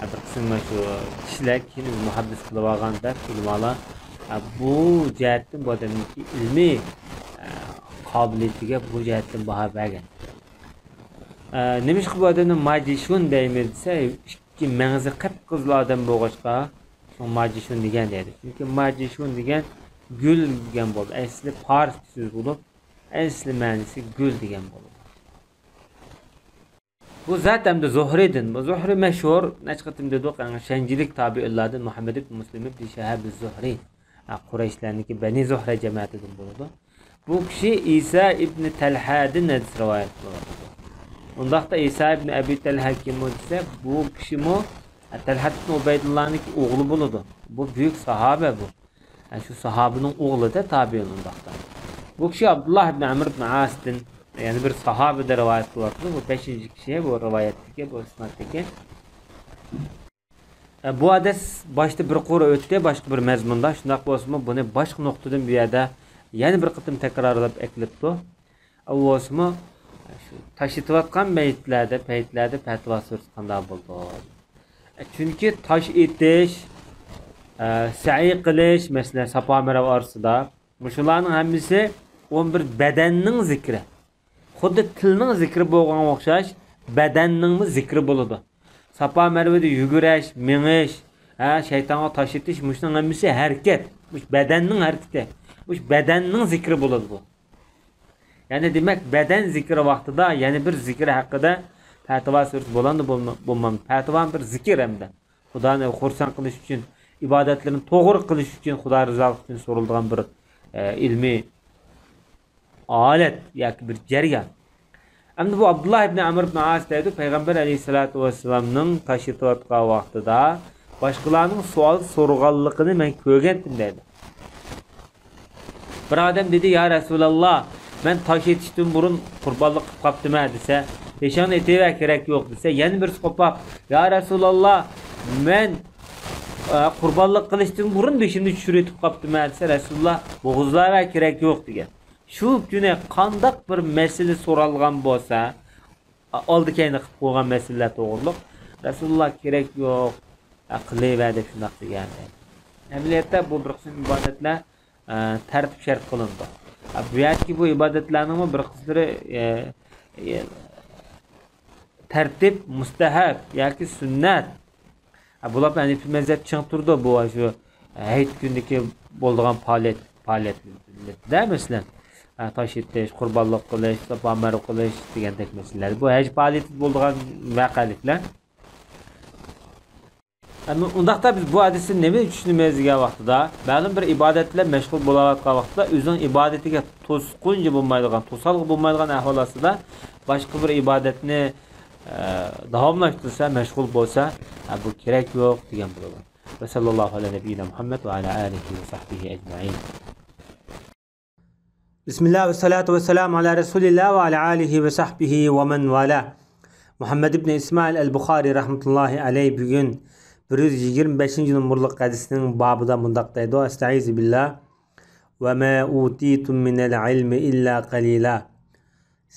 بىر قىسىم شۇ كىشىلەر كېيىن ئۆزى مۇھەددىس قىلىۋالغان دەپ ئۆلىمالار بۇ جەھەتتىن بۇ ئادەمنىڭكى ئىلمىي قابىلىيىتىگە بۇ جەھەتتىن باھا بەرگەن. نېمىشقا بۇ ئادەمنى ماجىشۇن دەيمىز دېسە، مەڭزى قىپقىزىل ئادەم بولغاچقا، شۇڭا ماجىشۇن دېگەن دەيدۇ. چۈنكى ماجىشۇن دېگەن گۈل دېگەن بولىدۇ. ئەسلى پارسچە سۆز بولۇپ، ئەسلى مەنىسى گۈل دېگەن بولىدۇ. بۇ زات ئەمدى زۇھرىدىن. بۇ زۇھرى مەشھۇر، نەچچە قېتىم دېدۇق، ئەڭ ئىشەنچلىك تابىئىنلاردىن مۇھەممەد ئىبن مۇسلىم ئىبن شىھاب زۇھرى. ھە، قۇرەيشلەرنىڭكى بەنى زۇھرە جەمەتىدىن بولىدۇ. بۇ كىشى ئىسا ئىبنى تەلھەدىن ھەدىس رىۋايەت قىلىۋاتىدۇ. ئۇنداقتا ئىسا ئىبنى ئەبى تەلھە كىم ئۇ دېسە، بۇ كىشىمۇ تەلھەت ئىبنى ئۇبەيدۇللانىڭكى ئوغلى بولىدۇ. بۇ بۈيۈك ساھابە بۇ. ھە، شۇ ساھابىنىڭ ئوغلىدە تابىئىن ئۇنداقتا. بۇ كىشى ئابدۇللاھ ئىبنى ئەمر ئىبنى ئاسىدىن، يەنە بىر ساھابىدە رىۋايەت قىلىۋاتىدۇ. بۇ بەشىنچى كىشى بۇ رىۋايەتتىكى، بۇ ئىسنادتىكى. ئە، بۇ ھەدىس باشتا بىر قۇر ئۆتتى، باشقا بىر مەزمۇندا. شۇنداق بولسىمۇ، بۇنى باشقا نۇقتىدىن بۇ يەردە يەنە بىر قېتىم تەكرارلاپ ئەكېلىپتۇ. ئە، بولسىمۇ، شۇ تاش ئېتىۋاتقان مەيىتلەردە، پەيتلەردە پەتىۋا سۈرىسى قانداق بولىدۇ؟ ئە، چۈنكى تاش ئېتىش، ئە، سەئي قىلىش، مەسىلەن، ساپا مەرۋە ئارىسىدا، مۇشۇلارنىڭ ھەممىسى ئون بىر بەدەننىڭ زىكرى. خۇددى تىلنىڭ زىكرى بولغانغا ئوخشاش، بەدەننىڭمۇ زىكرى بولىدۇ. ساپا مەرۋىدە يۈگۈرۈش، مېڭىش، ھە، شەيتانغا تاش ئېتىش، مۇشۇنىڭ ھەممىسى ھەرىكەت. مۇشۇ بەدەننىڭ ھەرىكىتى. مۇشۇ بەدەننىڭ زىكرى بولىدۇ بۇ. يەنى دېمەك، بەدەن زىكرى ۋاقتىدا يەنە بىر زىكرى ھەققىدە پەتىۋا سۆرىسە بولامدۇ، بولما-، بولمامدۇ؟ پەتىۋا بىر زىكىر ھەمدە. خۇدانى خۇرسەن قىلىش ئۈچۈن، ئىبادەتلىرىنى توغرا قىلىش ئۈچۈن، خۇدا رىزالىقى ئۈچۈن سورىلىدىغان بىر، ئە، ئىلمىي ھالەت ياكى بىر جەريان. ئەمدى بۇ ئابدۇللا ئىبنى ئەمر ئىبنى ئاس دەيدۇ، پەيغەمبەر ئەلەيھىسسالاتۇ ۋەسسالامنىڭ تاش ئېتىۋاتقان ۋاقتىدا باشقىلارنىڭ سوئال سورىغانلىقىنى مەن كۆرگەنتىم دەيدۇ. بىر ئادەم دېدى، يا رەسۇلاللا، مەن تاش ئېتىشتىن بۇرۇن قۇربانلىق قىلىپ قاپتىمەن دېسە، بېشىڭنى ئېتىۋەر، كېرەك يوق دېسە، يەنە بىرسى قوپاپ، يا رەسۇلاللا، مەن، ئە، قۇربانلىق قىلىشتىن بۇرۇن بېشىمنى چۈشۈرۈۋېتىپ قاپتىمەن دېسە، رەسۇلاللا، بوغۇزلاۋەر، كېرەك يوق دېگەن. شۇ كۈنى قانداق بىر مەسىلە سورالغان بولسا، ئالدى كەينى قىلىپ قويغان مەسىلىلەر توغرۇلۇق، رەسۇلۇللا كېرەك يوق، قىلىۋەر دەپ شۇنداق دېگەن. ئەمەلىيەتتە بۇ بىر قىسىم ئىبادەتلەر، ئە، تەرتىپ شەرت قىلىنىدۇ. ئە، بۇ يەردىكى بۇ ئىبادەتلەرنىڭمۇ بىر قىسىملىرى، ئە، ئە، تەرتىپ مۇستەھەب ياكى سۈننەت. ھە، بۇلار ھەنىفىي مەزھەپ چىڭ تۇرىدۇ، بۇ شۇ ھەيت كۈنىدىكى بولىدىغان پائالىيەت، پائالىيەتلەردە، مەسىلەن، ھە، تاش ئېتىش، قۇربانلىق قىلىش، ساپا مەرۋە قىلىش دېگەندەك مەسىلىلەر. بۇ ھەج پائالىيىتىدە بولىدىغان ۋەقەلىكلەر. ئەمما ئۇنداقتا بىز بۇ ھەدىستىن نېمىنى چۈشىنىمىز دېگەن ۋاقتىدا، مەلۇم بىر ئىبادەت بىلەن مەشغۇل بولاۋاتقان ۋاقتىدا ئۆزىنىڭ ئىبادىتىگە توسقۇنچى بولمايدىغان، توسالغۇ بولمايدىغان ئەھۋال ئاستىدا باشقا بىر ئىبادەتنى، ئە، داۋاملاشتۇرسا، مەشغۇل بولسا، ئە، بۇ كېرەك يوق دېگەن بولىدۇ. ۋە سەللەللاھۇ ئەلە نەبىييىنا مۇھەممەد ۋە ئەلە ئالىھى ۋە سەھبىھى ئەجمەئىن. بىسمىللا ۋە سالاتۇ ۋە سالامۇ ئەلە رەسۇلىللا ۋە ئەلە ئالىھى ۋە سەھبىھى ۋە مەن ۋالا. مۇھەممەد ئىبنى ئىسمائىل ئەل بۇخارى رەھمەتۇللاھى ئەلەيھ بۈگۈن بىر يۈز يىگىرمە بەشىنچى نومۇرلۇق ھەدىسنىڭ بابىدا مۇنداق دەيدۇ، ئەستەئىزۇ بىللا، ۋە ما ئۇتىتۇم مىنەل ئىلمى ئىللا قەلىلا.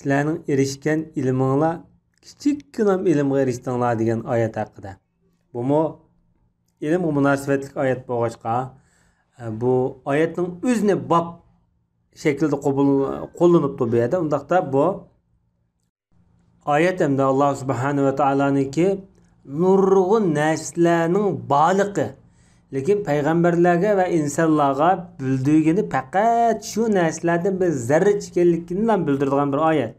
سىلەرنىڭ ئېرىشكەن ئىلمىڭلار، كىچىككىنە ئىلىمغا ئېرىشتىڭلار دېگەن ئايەت ھەققىدە. بۇمۇ ئىلىمغا مۇناسىۋەتلىك ئايەت بولغاچقا، بۇ ئايەتنىڭ ئۆزىنى باب شەكلىدە قوبۇل، قوللىنىپتۇ بۇ يەردە. ئۇنداقتا بۇ ئايەت ھەمدە ئاللا سۇبھانە ۋە تائالانىڭكى نۇرغۇن نەرسىلەرنىڭ بارلىقى، لېكىن پەيغەمبەرلەرگە ۋە ئىنسانلارغا بىلدۈرگىنى پەقەت شۇ نەرسىلەردىن بىر زەررىچە ئىكەنلىكىنىلا بىلدۈرىدىغان بىر ئايەت.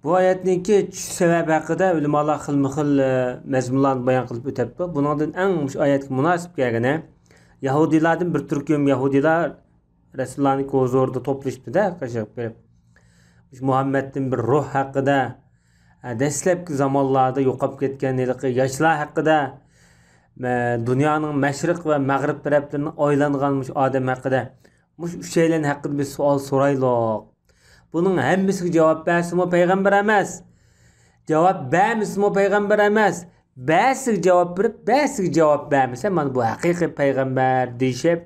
بۇ ئايەتنىڭكى چۈشۈش سەۋەبى ھەققىدە ئۆلىمالار خىلمۇ خىل، ئە، مەزمۇنلارنى بايان قىلىپ ئۆتەپتۇ. بۇنىڭدىن ئەڭ مۇشۇ ئايەتكە مۇناسىپ كەلگىنى، يەھۇدىيلاردىن بىر تۈركۈم يەھۇدىيلار رەسۇلۇللانىڭ ھۇزۇرىدا توپلىشىپتۇ-دە، قېشىغا بېرىپ. مۇشۇ مۇھەممەدتىن بىر روھ ھەققىدە، ئە، دەسلەپكى زامانلاردا يوقاپ كەتكەن ھېلىقى ياشلار ھەققىدە، ئە، دۇنيانىڭ مەشرىق ۋە مەغرىب تەرەپلىرىنى ئايلانغان مۇشۇ ئادەم ھەققىدە، مۇشۇ ئۈچەيلەن ھەققىدە بىر سوئال سورايلۇق. بۇنىڭ ھەممىسىگە جاۋاب بەرسىمۇ پەيغەمبەر ئەمەس. جاۋاب بەرمىسىمۇ پەيغەمبەر ئەمەس. بەرسىگە جاۋاب بېرىپ، بەرسىگە جاۋاب بەرمىسە، مانا بۇ ھەقىقىي پەيغەمبەر دېيىشىپ،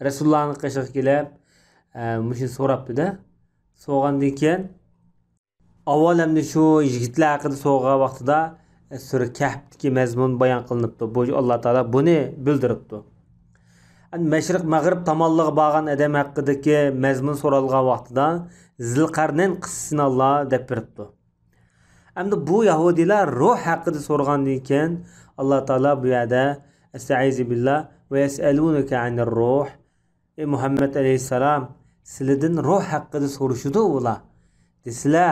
رەسۇلۇللانىڭ قېشىغا كېلىپ، ئە، مۇشۇنى سوراپتۇ-دە. سورىغاندىن كېيىن، ئاۋۋال ئەمدى شۇ يىگىتلەر ھەققىدە سورىغان ۋاقتىدا، سۈرە كەھفتىكى مەزمۇن بايان قىلىنىپتۇ. بۇ، ئاللا تائالا بۇنى بىلدۈرۈپتۇ. ئەمدى مەشرىق، مەغرىب تامانلىرىغا بارغان ئادەم ھەققىدىكى مەزمۇن سورالغان ۋاقتىدا، زىلقەرنەين قىسسىسىنى ئاللا دەپ بېرىپتۇ. ئەمدى بۇ يەھۇدىيلار روھ ھەققىدە سورىغاندىن كېيىن، ئاللا تائالا بۇ يەردە، ئەستەئىزۇ بىللا، ۋە يەسئەلۇنەكە ئەنىر روھ، ئەي مۇھەممەد ئەلەيھىسسالام، سىلىدىن روھ ھەققىدە سورىشىدۇ ئۇلار. دېسىلە،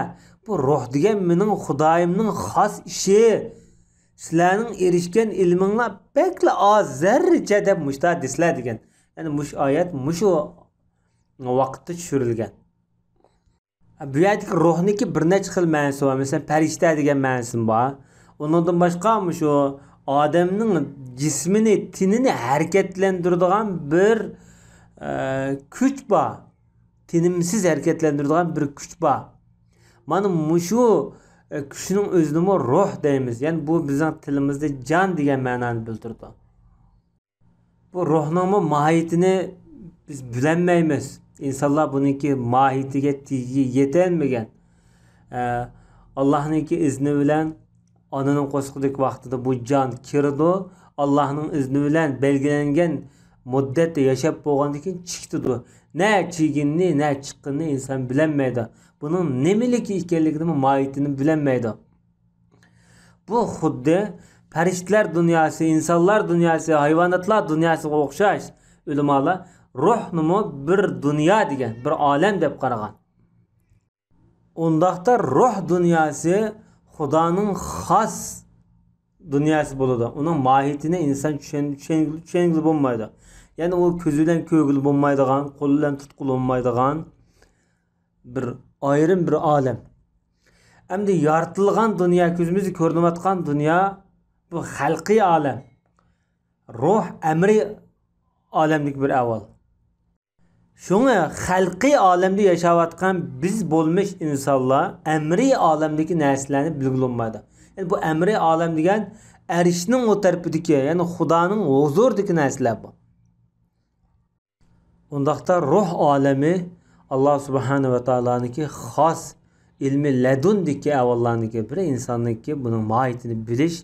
بۇ روھ دېگەن مېنىڭ خۇدايىمنىڭ خاس ئىشى. سىلەرنىڭ ئېرىشكەن ئىلمىڭلار بەكلا ئاز، زەررىچە دەپ مۇشتا دېسىلە دېگەن. يەنى مۇشۇ ئايەت مۇشۇ ۋاقىتتا چۈشۈرۈلگەن. بۇ يەردىكى روھنىڭكى بىر نەچچە خىل مەنىسى بار. مەسىلەن، پەرىشتە دېگەن مەنىسىمۇ بار. ئۇنىڭدىن باشقا مۇشۇ ئادەمنىڭ جىسمىنى، تېنىنى ھەرىكەتلەندۈرىدىغان بىر، ئە، كۈچ بار. تىنىمسىز ھەرىكەتلەندۈرىدىغان بىر كۈچ بار. مانا مۇشۇ، ئە، كۈچنىڭ ئۆزىنىمۇ روھ دەيمىز. يەنى بۇ بىزنىڭ تىلىمىزدا جان دېگەن مەنانى بىلدۈرىدۇ. بۇ روھنىڭمۇ ماھىيىتىنى بىز بىلەلمەيمىز. ئىنسانلار بۇنىڭكى ماھىيىتىگە، تېگىگە يېتەلمىگەن. ئە، ئاللاھنىڭكى ئىزنى بىلەن ئانىنىڭ قورسىقىدىكى ۋاقتىدا بۇ جان كىرىدۇ. ئاللاھنىڭ ئىزنى بىلەن بەلگىلەنگەن مۇددەتتە ياشاپ بولغاندىن كېيىن چىقىدۇ. نە چىگىنىنى، نە چىققىنىنى ئىنسان بىلەلمەيدۇ. بۇنىڭ نېمىلىكى ئىكەنلىكىنىمۇ، ماھىيىتىنى بىلەلمەيدۇ. بۇ خۇددى پەرىشتىلەر دۇنياسى، ئىنسانلار دۇنياسى، ھايۋاناتلار دۇنياسىغا ئوخشاش. ئۆلىمالار روھنىمۇ بىر دۇنيا دېگەن، بىر ئالەم دەپ قارىغان. ئۇنداقتا روھ دۇنياسى خۇدانىڭ خاس دۇنياسى بولىدۇ. ئۇنىڭ ماھىيىتىنى ئىنسان چۈشەن-، چۈشەن-، چۈشەنگىلى بولمايدۇ. يەنى ئۇ كۆز بىلەن كۆرگىلى بولمايدىغان، قول بىلەن تۇتقىلى بولمايدىغان بىر ئايرىم بىر ئالەم. ئەمدى يارىتىلغان دۇنيا، كۆزىمىزگە كۆرۈنۈۋاتقان دۇنيا، بۇ خەلقىي ئالەم. روھ ئەمرىي ئالەمدىكى بىر ئەھۋال. شۇڭا خەلقىي ئالەمدە ياشاۋاتقان بىز بولمىش ئىنسانلار ئەمرىي ئالەمدىكى نەرسىلەرنى بىلگىلى بولمايدۇ. يەنى بۇ ئەمرىي ئالەم دېگەن ئەرشنىڭ ئۇ تەرىپىدىكى، يەنى خۇدانىڭ ھۇزۇرىدىكى نەرسىلەر بۇ. ئۇنداقتا روھ ئالىمى ئاللا سۇبھانە ۋە تائالانىڭكى خاس ئىلمى لەدۇندىكى ئەھۋاللارنىڭكى بىرى، ئىنساننىڭكى بۇنىڭ ماھىيىتىنى بىلىش،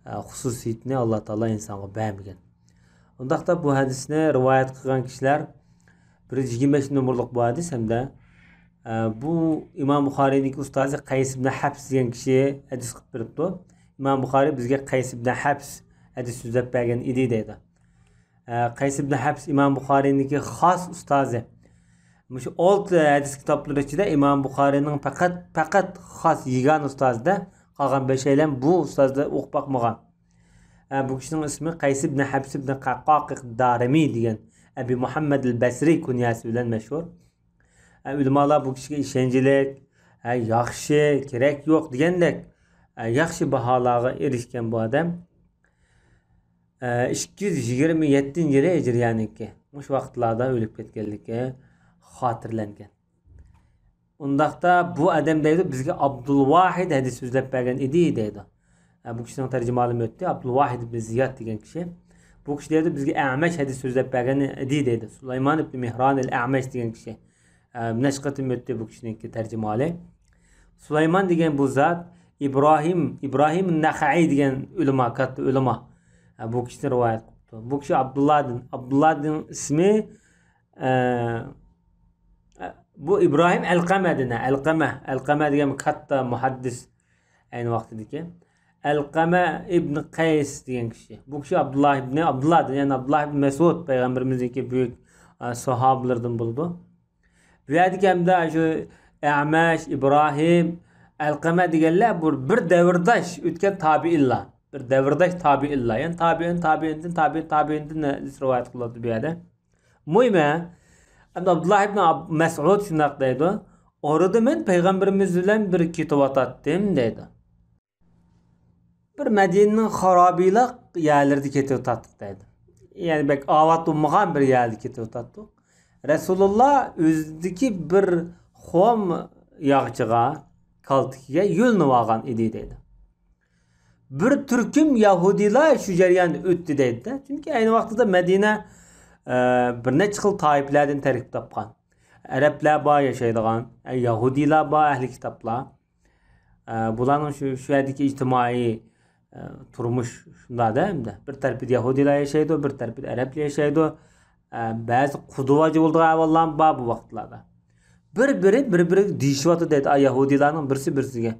ئە، خۇسۇسىيىتىنى ئاللا تائالا ئىنسانغا بەرمىگەن. ئۇنداقتا بۇ ھەدىسنى رىۋايەت قىلغان كىشىلەر بىر يۈز يىگىرمە بەش نومۇرلۇق بۇ ھەدىس ھەمدە، ئە، بۇ ئىمام بۇخارىينىڭكى ئۇستازى قەيس ئىبن ھەپس دېگەن كىشى ھەدىس قىلىپ بېرىپتۇ. ئىمام بۇخارىي بىزگە قەيس ئىبن ھەپس ھەدىس سۆزلەپ بەرگەن ئىدى دەيدۇ. ئە، قەيس ئىبن ھەپس ئىمام بۇخارىينىڭكى خاس ئۇستازى. مۇشۇ ئالتە ھەدىس كىتابلىرى ئىچىدە ئىمام بۇخارىينىڭ پەقەت، پەقەت خاس يېگانە ئۇستازىدە، قالغان بەشەيلەن بۇ ئۇستازدا ئوقۇپ باقمىغان. ئە، بۇ كىشىنىڭ ئىسمى قەيس ئىبن ھەپس ئىبن قەققاق دارىمى دېگەن ئەبى مۇھەممەد ئەل بەسرى كۇنياسى بىلەن مەشھۇر. ئە، ئۆلىمالار بۇ كىشىگە ئىشەنچلىك، ئە، ياخشى، كېرەك يوق دېگەندەك، ئە، ياخشى باھالارغا ئېرىشكەن بۇ ئادەم. ئىككى يۈز يىگىرمە يەتتىنچى يىلى ھىجرىيەنىڭكى مۇشۇ ۋاقىتلاردا ئۆلۈپ كەتكەنلىكى خاتىرىلەنگەن. ئۇنداقتا بۇ ئادەم دەيدۇ، بىزگە ئابدۇلۋاھىد ھەدىس سۆزلەپ بەرگەن ئىدى دەيدۇ. ئە، بۇ كىشىنىڭ تەرجىمىھالىمۇ ئۆتتى. ئابدۇلۋاھىد ئىبن زىياد دېگەن كىشى. بۇ كىشى دەيدۇ، بىزگە ئەمەش ھەدىس سۆزلەپ بەرگەن ئىدى دەيدۇ. سۇلايمان ئىبن مېھران ئەل ئەمەش دېگەن كىشى. ئە، نەچچە قېتىم ئۆتتى بۇ كىشىنىڭكى تەرجىمىھالى. سۇلايمان دېگەن بۇ زات ئىبراھىم، ئىبراھىم نەخەئىي دېگەن ئۆلىما، كاتتا ئۆلىما. ئە، بۇ كىشىدىن رىۋايەت قىپتۇ. بۇ كىشى ئابدۇللادىن، ئابدۇللادىن ئىسمى، ئە، ئە، بۇ ئىبراھىم ئەلقەمەدىن، ئەلقەمە، ئەلقەمە دېگەن بۇ كاتتا مۇھەددىس ئەينى ۋاقتىدىكى. ئەلقەمە ئىبن قەيس دېگەن كىشى. بۇ كىشى ئابدۇللا ئىبنى ئابدۇللادىن، يەنى ئابدۇللا ئىبن مەسئۇد پەيغەمبىرىمىزنىڭكى بۈيۈك، ئە، ساھابىلىرىدىن بولىدۇ. بۇ يەردىكى ھەمدە شۇ ئەمەش، ئىبراھىم، ئەلقەمە دېگەنلەر بۇ بىر دەۋرداش ئۆتكەن تابىئىنلار. بىر دەۋرداش تابىئىنلار. يەنى تابىئىن، تابىئىندىن، تابىئىن، تابىئىندىن رىۋايەت قىلىۋاتىدۇ بۇ يەردە. مۇھىم، ئەمدى ئابدۇللا ئىبن ئاب-، مەسئۇد شۇنداق دەيدۇ. ئارىدا مەن پەيغەمبىرىمىز بىلەن بىر كېتىۋاتاتتىم دەيدۇ. بىر مەدىنىنىڭ خارابىلىق يەرلىرىدە كېتىۋاتاتتۇق دەيدۇ. يەنى بەك ئاۋات بولمىغان بىر يەردە كېتىۋاتاتتۇق. رەسۇلۇللا ئۆزىدىكى بىر خۇم ياغىچىغا، كالتىكىگە يۆلىنىۋالغان ئىدى دەيدۇ. بىر تۈركۈم يەھۇدىيلار شۇ جەرياندا ئۆتتى دەيدۇ. چۈنكى ئەينى ۋاقتىدا مەدىنە، ئە، بىر نەچچە خىل تائىپىلەردىن تەركىب تاپقان. ئەرەبلەر بار ياشايدىغان، ئە، يەھۇدىيلار بار، ئەھلى كىتابلار. ئە، بۇلارنىڭ شۇ، شۇ يەردىكى ئىجتىمائىي، ئە، تۇرمۇش شۇنداق-دە ئەمدى. بىر تەرىپىدە يەھۇدىيلار ياشايدۇ، بىر تەرىپىدە ئەرەبلەر ياشايدۇ. ئە، بەزى قۇدۇۋاجى بولىدىغان ئەھۋاللارمۇ بار بۇ ۋاقىتلاردا. بىر-بىرى بىر-بىرىگە دېيىشىۋاتىدۇ دەيدۇ، ئا، يەھۇدىيلارنىڭ بىرسى بىرسىگە.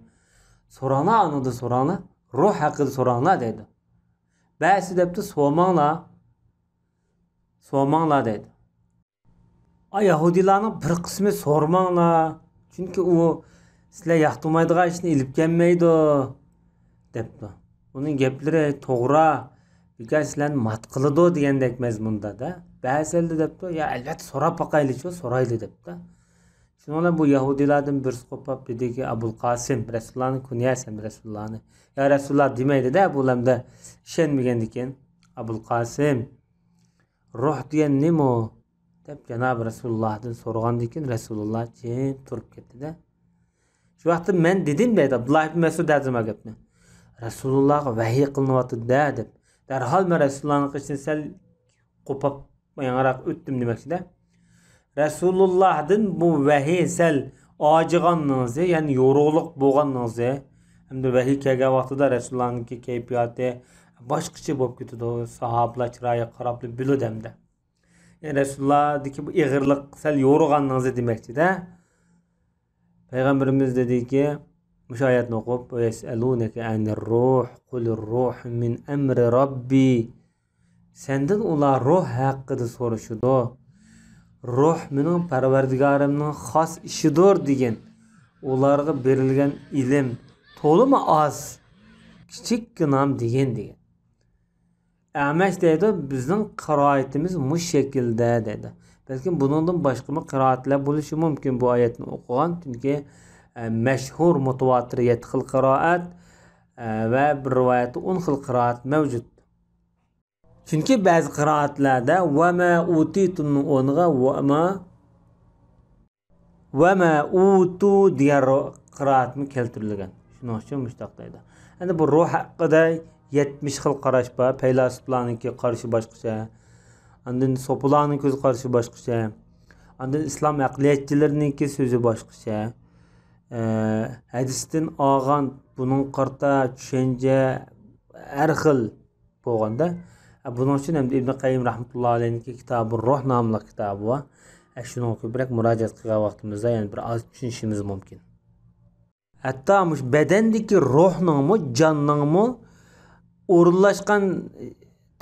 سوراڭلار ئانىڭدىن سوراڭلار، روھ ھەققىدە سوراڭلار دەيدۇ. بەزىسى دەپتۇ، سورىماڭلار، سورىماڭلار دەيدۇ. ئا، يەھۇدىيلارنىڭ بىر قىسمى سورىماڭلار، چۈنكى ئۇ سىلەر ياقتۇرمايدىغان ئىشنى ئېلىپ كەلمەيدۇ، دەپتۇ. ئۇنىڭ گەپلىرى توغرا، بىكار سىلەرنى مات قىلىدۇ دېگەندەك مەزمۇندا-دە. بەزىلىرى دەپتۇ، يا، ئەلۋەتتە سوراپ باقايلىچۇ، سورايلى دەپتۇ. شۇنىڭ بىلەن بۇ يەھۇدىيلاردىن بىرسى قوپاپ دېدىكى، ئەبۇل قاسىم، رەسۇلۇللانىڭ كۇنيەسى ئەمدى رەسۇلۇللانى. يا رەسۇلۇللا دېمەيدۇ-دە، بۇ ئەمدى ئىشەنمىگەندىكىن. ئەبۇل قاسىم، روھ دېگەن نېمە ئۇ؟ دەپ جانابى رەسۇلۇللادىن سورىغاندىن كېيىن رەسۇلۇللا جىم تۇرۇپ كەتتى-دە. شۇ ۋاقىتتا مەن دېدىم دەيدۇ، ئابدۇللا ئىبن مەسئۇد دەۋاتىدۇ ما گەپنى. رەسۇلۇللاغا ۋەھىي قىلىنىۋاتىدۇ-دە دەپ. دەرھال مەن رەسۇلۇللانىڭ قېشىدىن سەل قوپاپ ياڭراق ئۆتتۈم دېمەكچىدە. رەسۇلۇللادىن بۇ ۋەھىي سەل ئاجىغاننىڭزى، يەنى يورۇقلۇق بولغاننىڭزى، ئەمدى ۋەھىي كەلگەن ۋاقتىدا رەسۇلۇللانىڭكى كەيپىياتى باشقىچە بولۇپ كېتىدۇ، ساھابىلار چىرايىغا قاراپلا بىلىدۇ ئەمدى. يەنى رەسۇلۇللادىكى بۇ ئېغىرلىق سەل يورۇغاننىڭزى دېمەكچىدە. پەيغەمبىرىمىز دېدىكى، مۇشۇ ئايەتنى ئوقۇپ، «يەسئەلۇنەكە ئەنىر روھ، قۇلىر روھ مىن ئەمرى راببى.» سەندىن ئۇلار روھ ھەققىدە سورىشىدۇ. روھ مېنىڭ پەرۋەردىگارىمنىڭ خاس ئىشىدۇر دېگىن. ئۇلارغا بېرىلگەن ئىلىم تولىمۇ ئاز، كىچىككىنام دېگىن دېگەن. ئەمەش دەيدۇ، بىزنىڭ قىرائىتىمىز مۇشۇ شەكىلدە دەيدۇ. بەلكىم بۇنىڭدىن باشقىمۇ قىرائەتلەر بولۇشى مۇمكىن بۇ ئايەتنى ئوقۇغان، چۈنكى، ئە، مەشھۇر مۇتەۋاتىر يەتتە خىل قىرائەت، ئە، ۋە بىر رىۋايەتتە ئون خىل قىرائەت مەۋجۇت. چۈنكى بەزى قىرائەتلەردە «ۋە مە ئۇتىتۇمنىڭ» ئورنىغا «ۋە مە، ۋە مە ئۇتۇ» دېگەن رو-، قىرائەتمۇ كەلتۈرۈلگەن. شۇنىڭ ئۈچۈن مۇشۇنداق دەيدۇ. ئەمدى بۇ روھ ھەققىدە يەتمىش خىل قاراش بار. پەيلاسوپلارنىڭكى قارىشى باشقىچە. ئاندىن سوپىلارنىڭ كۆز قارىشى باشقىچە. ئاندىن ئىسلام ئەقلىيەتچىلىرىنىڭكى سۆزى باشقىچە. ئە، ھەدىستىن ئالغان بۇنىڭغا قارىتا چۈشەنچە ھەر خىل بولغاندا، ئە، بۇنىڭ ئۈچۈن ئەمدى ئىبن قەييىم رەھمەتۇللا ئەلەيھنىڭكى كىتابى روھ ناملىق كىتابى بار. ئە، شۇنىڭغا كۆپرەك مۇراجىئەت قىلغان ۋاقتىمىزدا يەنە بىر ئاز چۈشىنىشىمىز مۇمكىن. ھەتتا مۇشۇ بەدەندىكى روھنىڭمۇ، جاننىڭمۇ ئورۇنلاشقان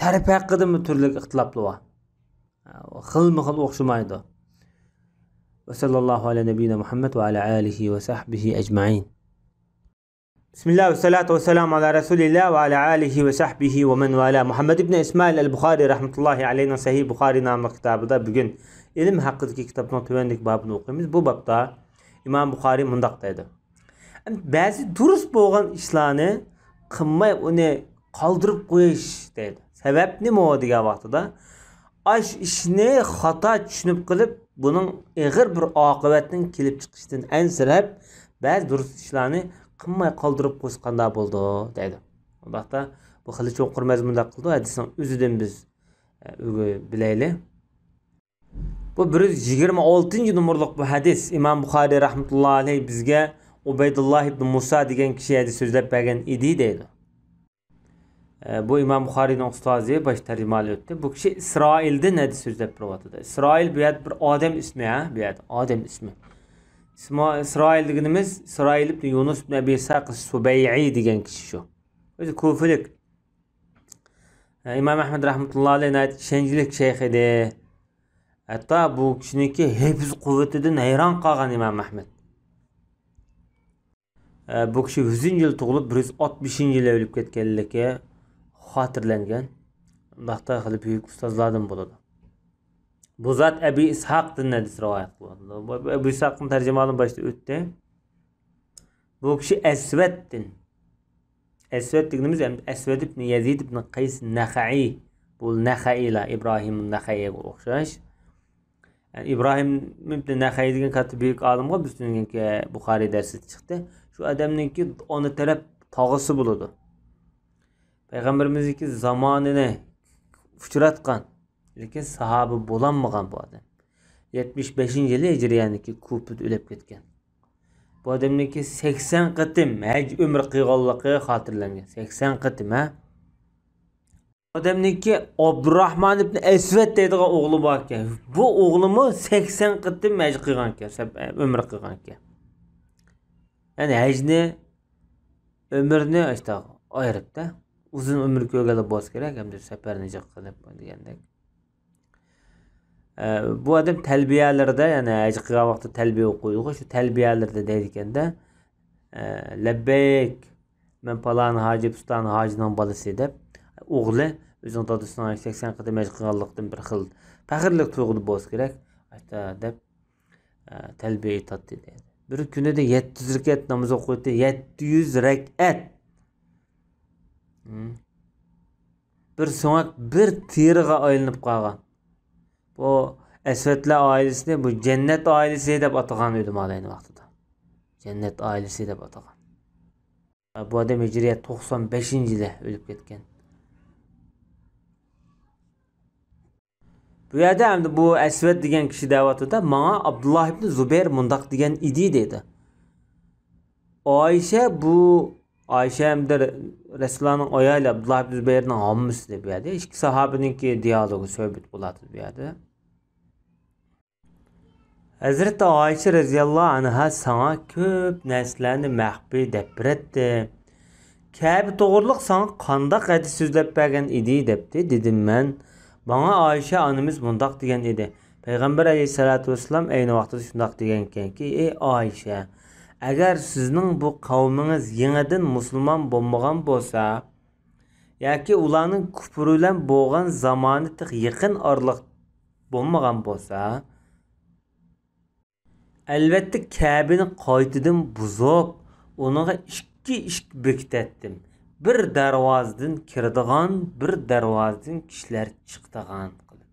تەرىپى ھەققىدىمۇ تۈرلۈك ئىختىلاپلار بار. خىلمۇ خىل ئوخشىمايدۇ. ۋە سەللەللاھۇ ئەلە نەبىييىنا مۇھەممەد ۋە ئەلە ئالىھى ۋە سەھبىھى ئەجمەئىن. بىسمىللا ۋە سالاتۇ ۋە سالامۇ ئەلە رەسۇلىللا ۋە ئەلە ئالىھى ۋە سەھبىھى ۋە مەن ۋالا. مۇھەممەد ئىبن ئىسمائىل ئەل بۇخارى رەھمەتۇللاھى ئەلەيھنىڭ سەھىھ بۇخارى ناملىق كىتابىدا بۈگۈن ئىلىم ھەققىدىكى كىتابنىڭ تۆۋەندىكى بابىنى ئوقۇيمىز. بۇ بابتا ئىمام بۇخارى مۇنداق دەيدۇ. بەزى دۇرۇس بولغان ئىشلارنى قىلماي ئۇنى قالدۇرۇپ قويۇش دەيدۇ. سەۋەب نېمە دېگەن ۋاقتىدا، ئاش ئىشنى خاتا چۈشىنىپ قېلىپ، بۇنىڭ ئېغىر بىر ئاقىۋەتنىڭ كېلىپ چىقىشىدىن ئەنسىرەپ، بەزى دۇرۇس ئىشلارنى قىلماي قالدۇرۇپ قويسا قانداق بولىدۇ دەيدۇ. ئۇنداقتا بۇ خېلى چوڭقۇر مەزمۇنداق قىلىدۇ، ھەدىسنىڭ ئۆزىدىن بىز، ئە، ئۆگىنىپ بىلەيلى. بۇ بىر يۈز يىگىرمە ئالتىنچى نومۇرلۇق بۇ ھەدىس. ئىمام بۇخارىي رەھمەتۇللاھى ئەلەيھ بىزگە ئۇبەيدۇللاھ ئىبن مۇسا دېگەن كىشى ھەدىس سۆزلەپ بەرگەن ئىدى دەيدۇ. ئە، بۇ ئىمام بۇخارىينىڭ ئۇستازى، باش تەرجىمىھالى ئۆتتى. بۇ كىشى ئىسرائىلدىن ھەدىس سۆزلەپ بېرىۋاتىدۇ. ئىسرائىل بۇ يەردە بىر ئادەم ئىسمى، ھە؟ بۇ يەردە ئادەم ئىسمى. ئىسما-، ئىسرائىل دېگىنىمىز ئىسرائىل ئىبن يۇنۇس ئىبن ئەبى ئىسھاق سۇبەيئى دېگەن كىشى شۇ. ئۆزى كۇفىلىك. ئىمام ئەھمەد رەھمەتۇللاھى ئەلەيھ ناھايىتى ئىشەنچلىك شەيخ ئىدى. ھەتتا بۇ كىشىنىڭكى ھېفىز قۇۋۋىتىدىن ھەيران قالغان ئىمام ئەھمەد. بۇ كىشى يۈزىنچى يىل تۇغۇلۇپ، بىر يۈز ئاتمىشىنچى يىل ئۆلۈپ كەتكەنلىكى خاتىرىلەنگەن. بۇنداقتا خېلى بۈيۈك ئۇستازلاردىن بولىدۇ. بۇ زات ئەبى ئىسھاقتىن ھەدىس رىۋايەت قىلىۋاتىدۇ. بۇ ئەبى ئىسھاقنىڭ تەرجىمىھالىنى باشتا ئۆتتى. بۇ كىشى ئەسۋەدتىن. ئەسۋەد دېگىنىمىز ئەسۋەد ئىبن يەزىد ئىبن قەيس نەخەئىي. بۇ نەخەئىيلار، ئىبراھىم نەخەئىيگە ئوخشاش. يەنى ئىبراھىم ئىبن نەخەئىي دېگەن كاتتا بۈيۈك ئالىمغا بىز بۈگۈنكى بۇخارىي دەرسىدە چىقتى. شۇ ئادەمنىڭكى ئانا تەرەپ تاغىسى بولىدۇ. پەيغەمبىرىمىزنىڭكى زامانىنى ئۇچراتقان، لېكىن ساھابە بولالمىغان بۇ ئادەم. يەتمىش بەشىنچى يىلى ھىجرىيەنىڭكى كۇپىدا ئۆلۈپ كەتكەن. بۇ ئادەمنىڭكى سەكسەن قېتىم ھەج ئۆمرە قىلغانلىقى خاتىرىلەنگەن. سەكسەن قېتىم، ھە؟ بۇ ئادەمنىڭكى ئابدۇراھمان ئىبن ئەسۋەد دەيدىغان ئوغلى باركەن. بۇ ئوغلىمۇ سەكسەن قېتىم ھەج قىلغانكەن، سەپ-، ئۆمرە قىلغانكەن. يەنى ھەجنى، ئۆمرىنى ئاشتا ئايرىپتا، ئۇزۇن ئۆمۈر كۆرگەنلەر بولسا كېرەك، ھەمدە سەپەرنى جىق قىلىپ دېگەندەك. ئە، بۇ ئادەم تەلبىيەلىرىدە، يەنى ھەج قىلغان ۋاقتىدا تەلبىيە ئوقۇيدىغۇ، شۇ تەلبىيەلىرىدە دەيدىكەندە، ئە، «لەببەيك، مەن پالان ھاجى، پۇستان ھاجىنىڭ بالىسى» دەپ، ئوغلى ئۆزىنىڭ دادىسىنىڭ سەكسەن قېتىم ھەج قىلغانلىقتىن بىر خىل پەخىرلىك تۇيغۇدا بولسا كېرەك، ئاشتا دەپ، ئە، تەلبىيە ئېيتاتتى دەيدۇ. بىر كۈنىدە يەتتە يۈز رەكەت ناماز ئوقۇيتتى، يەتتە يۈز رەكەت. ھىم. بىر سۆڭەك بىر تېرىغا ئايلىنىپ قالغان. بۇ ئەسۋەدلەر ئائىلىسىنى بۇ جەننەت ئائىلىسى دەپ ئاتىغان ئۆلىمالار ئەينى ۋاقتىدا. جەننەت ئائىلىسى دەپ ئاتىغان. بۇ ئادەم ھىجرىيە توقسان بەشىنچى يىلى ئۆلۈپ كەتكەن. بۇ يەردە ئەمدى بۇ ئەسۋەد دېگەن كىشى دەۋاتىدۇ، ماڭا ئابدۇللا ئىبن زۇبەير مۇنداق دېگەن ئىدى دەيدۇ. ئائىشە بۇ، ئائىشە ئەمدى رەسۇلۇللانىڭ ئايالى، ئابدۇللا ئىبن زۇبەيرنىڭ ھاممىسى بۇ يەردە. ئىككى ساھابىنىڭكى دىيالوگى، سۆھبىتى بولاتتى بۇ يەردە. ھەزرىتى ئائىشە رەزىياللاھۇ ئەنھا ساڭا كۆپ نەرسىلەرنى مەخپىي دەپ بېرەتتى. كەبە توغرۇلۇق ساڭا قانداق ھەدىس سۆزلەپ بەرگەن ئىدى؟ دەپتۇ. دېدىم مەن، ماڭا ئائىشە ئانىمىز مۇنداق دېگەن ئىدى، پەيغەمبەر ئەلەيھىسسالاتۇ ۋەسسالام ئەينى ۋاقتىدا شۇنداق دېگەنكەنكى، ئى ئائىشە، ئەگەر سىزنىڭ بۇ قەۋمىڭىز يېڭىدىن مۇسۇلمان بولمىغان بولسا، ياكى ئۇلارنىڭ كۇپرى بىلەن بولغان زامانى تېخى يېقىن ئارىلىق بولمىغان بولسا، ئەلۋەتتە، كەبىنى قايتىدىن بۇزۇپ، ئۇنىڭغا ئىككى ئىشىك بېكىتەتتىم. بىر دەرۋازىدىن كىرىدىغان، بىر دەرۋازىدىن كىشىلەر چىقىدىغان قىلىپ.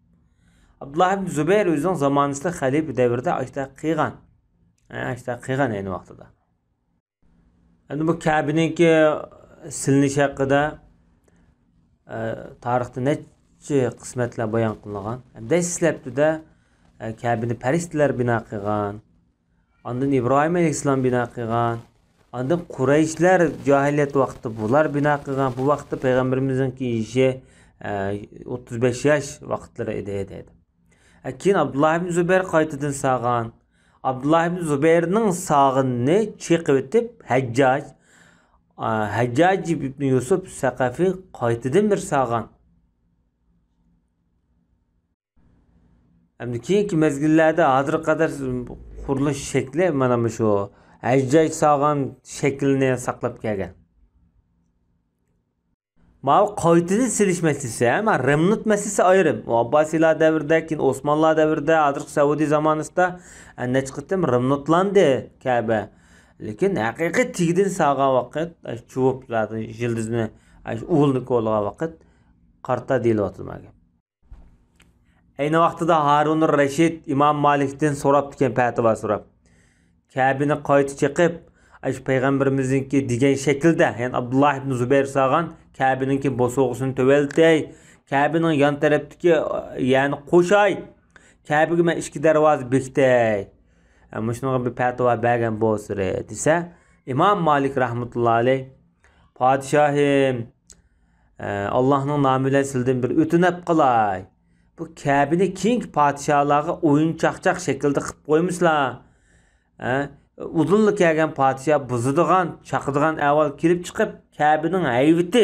ئابدۇللا ئىبن زۇبەير ئۆزىنىڭ زامانىسىدا خەلىپە دەۋرىدە ئاشۇنداق قىلغان. ھە، ئاشۇنداق قىلغان ئەينى ۋاقتىدا. ئەمدى بۇ كەبىنىڭكى سېلىنىش ھەققىدە، ئە، تارىختا نەچچە قىسمەتلەر بايان قىلىنغان. دەسلەپتىدە، ئە، كەبىنى پەرىشتىلەر بىنا قىلغان. ئاندىن ئىبراھىم ئەلەيھىسسالام بىنا قىلغان. ئاندىن قۇرەيشلەر جاھىلىيەت ۋاقتىدا بۇلار بىنا قىلغان. بۇ ۋاقىتتا پەيغەمبىرىمىزنىڭكى يېشى، ئە، ئوتتۇز بەش ياش ۋاقىتلىرى ئىدى، دەيدۇ. ئە، كېيىن ئابدۇللا ئىبن زۇبەير قايتىدىن سالغان. ئابدۇللا ئىبن زۇبەيرنىڭ سالغىنىنى چېقىۋېتىپ، ھەججاج، ئا، ھەججاج ئىبن يۈسۈپ سەقەفى قايتىدىن بىر سالغان. ئەمدى كېيىنكى مەزگىللەردە ھازىرغا قەدەر قۇرۇلۇش شەكلى مانا مۇشۇ ھەججاج سالغان شەكلىنى ساقلاپ كەلگەن. ماۋۇ قايتىدىن سېلىش مەسىلىسى، ھە، مانا رېمونت مەسىلىسى ئايرىم. ئۇ ئابباسىيلار دەۋرىدە، كېيىن ئوسمانلار دەۋرىدە، ھازىرقى سەئۇدى زامانىسىدا، ھە، نەچچە قېتىم رېمونتلاندى كەبە. لېكىن ھەقىقىي تېگىدىن سالغان ۋاقىت، ئاشۇ چۇۋۇپ زادى يىلدىزنى، ئاشۇ ئۇۋىلىنى كولىغان ۋاقىت قارتا دېيىلىۋاتىدۇ مانا گەپ. ئەينى ۋاقتىدا ھارۇنۇر رەشىد ئىمام مالىكتىن سوراپتىكەن، پەتىۋا سوراپ. كەبىنى قايتا چېقىپ، ئاشۇ پەيغەمبىرىمىزنىڭكى دېگەن شەكىلدە، يەنى ئابدۇللا ئىبن زۇبەير سالغان كەبىنىڭكى بوسۇغىسىنى تۆۋەنلىتەي، كەبىنىڭ يان تەرەپتىكى يەرنى قوشاي، كەبىگە مەن ئىككى دەرۋازا بېكىتەي. ھە، مۇشۇنىڭغا بىر پەتىۋا بەرگەن بولسىرى، دېسە، ئىمام مالىك رەھمەتۇللا ئەلەي، پادىشاھىم، ئە، ئاللاھنىڭ نامى بىلەن سىلىدىن بىر ئۆتۈنۈپ قالاي. بۇ كەبىنى كېيىنكى پادىشاھلارغا ئويۇن چاقچاق شەكلىدە قىلىپ قويمىسىلا. ئە، ئۇدۇللا كەلگەن پادىشاھ بۇزىدىغان، چاقىدىغان ئەھۋال كېلىپ چىقىپ، كەبىنىڭ ھەيۋىتى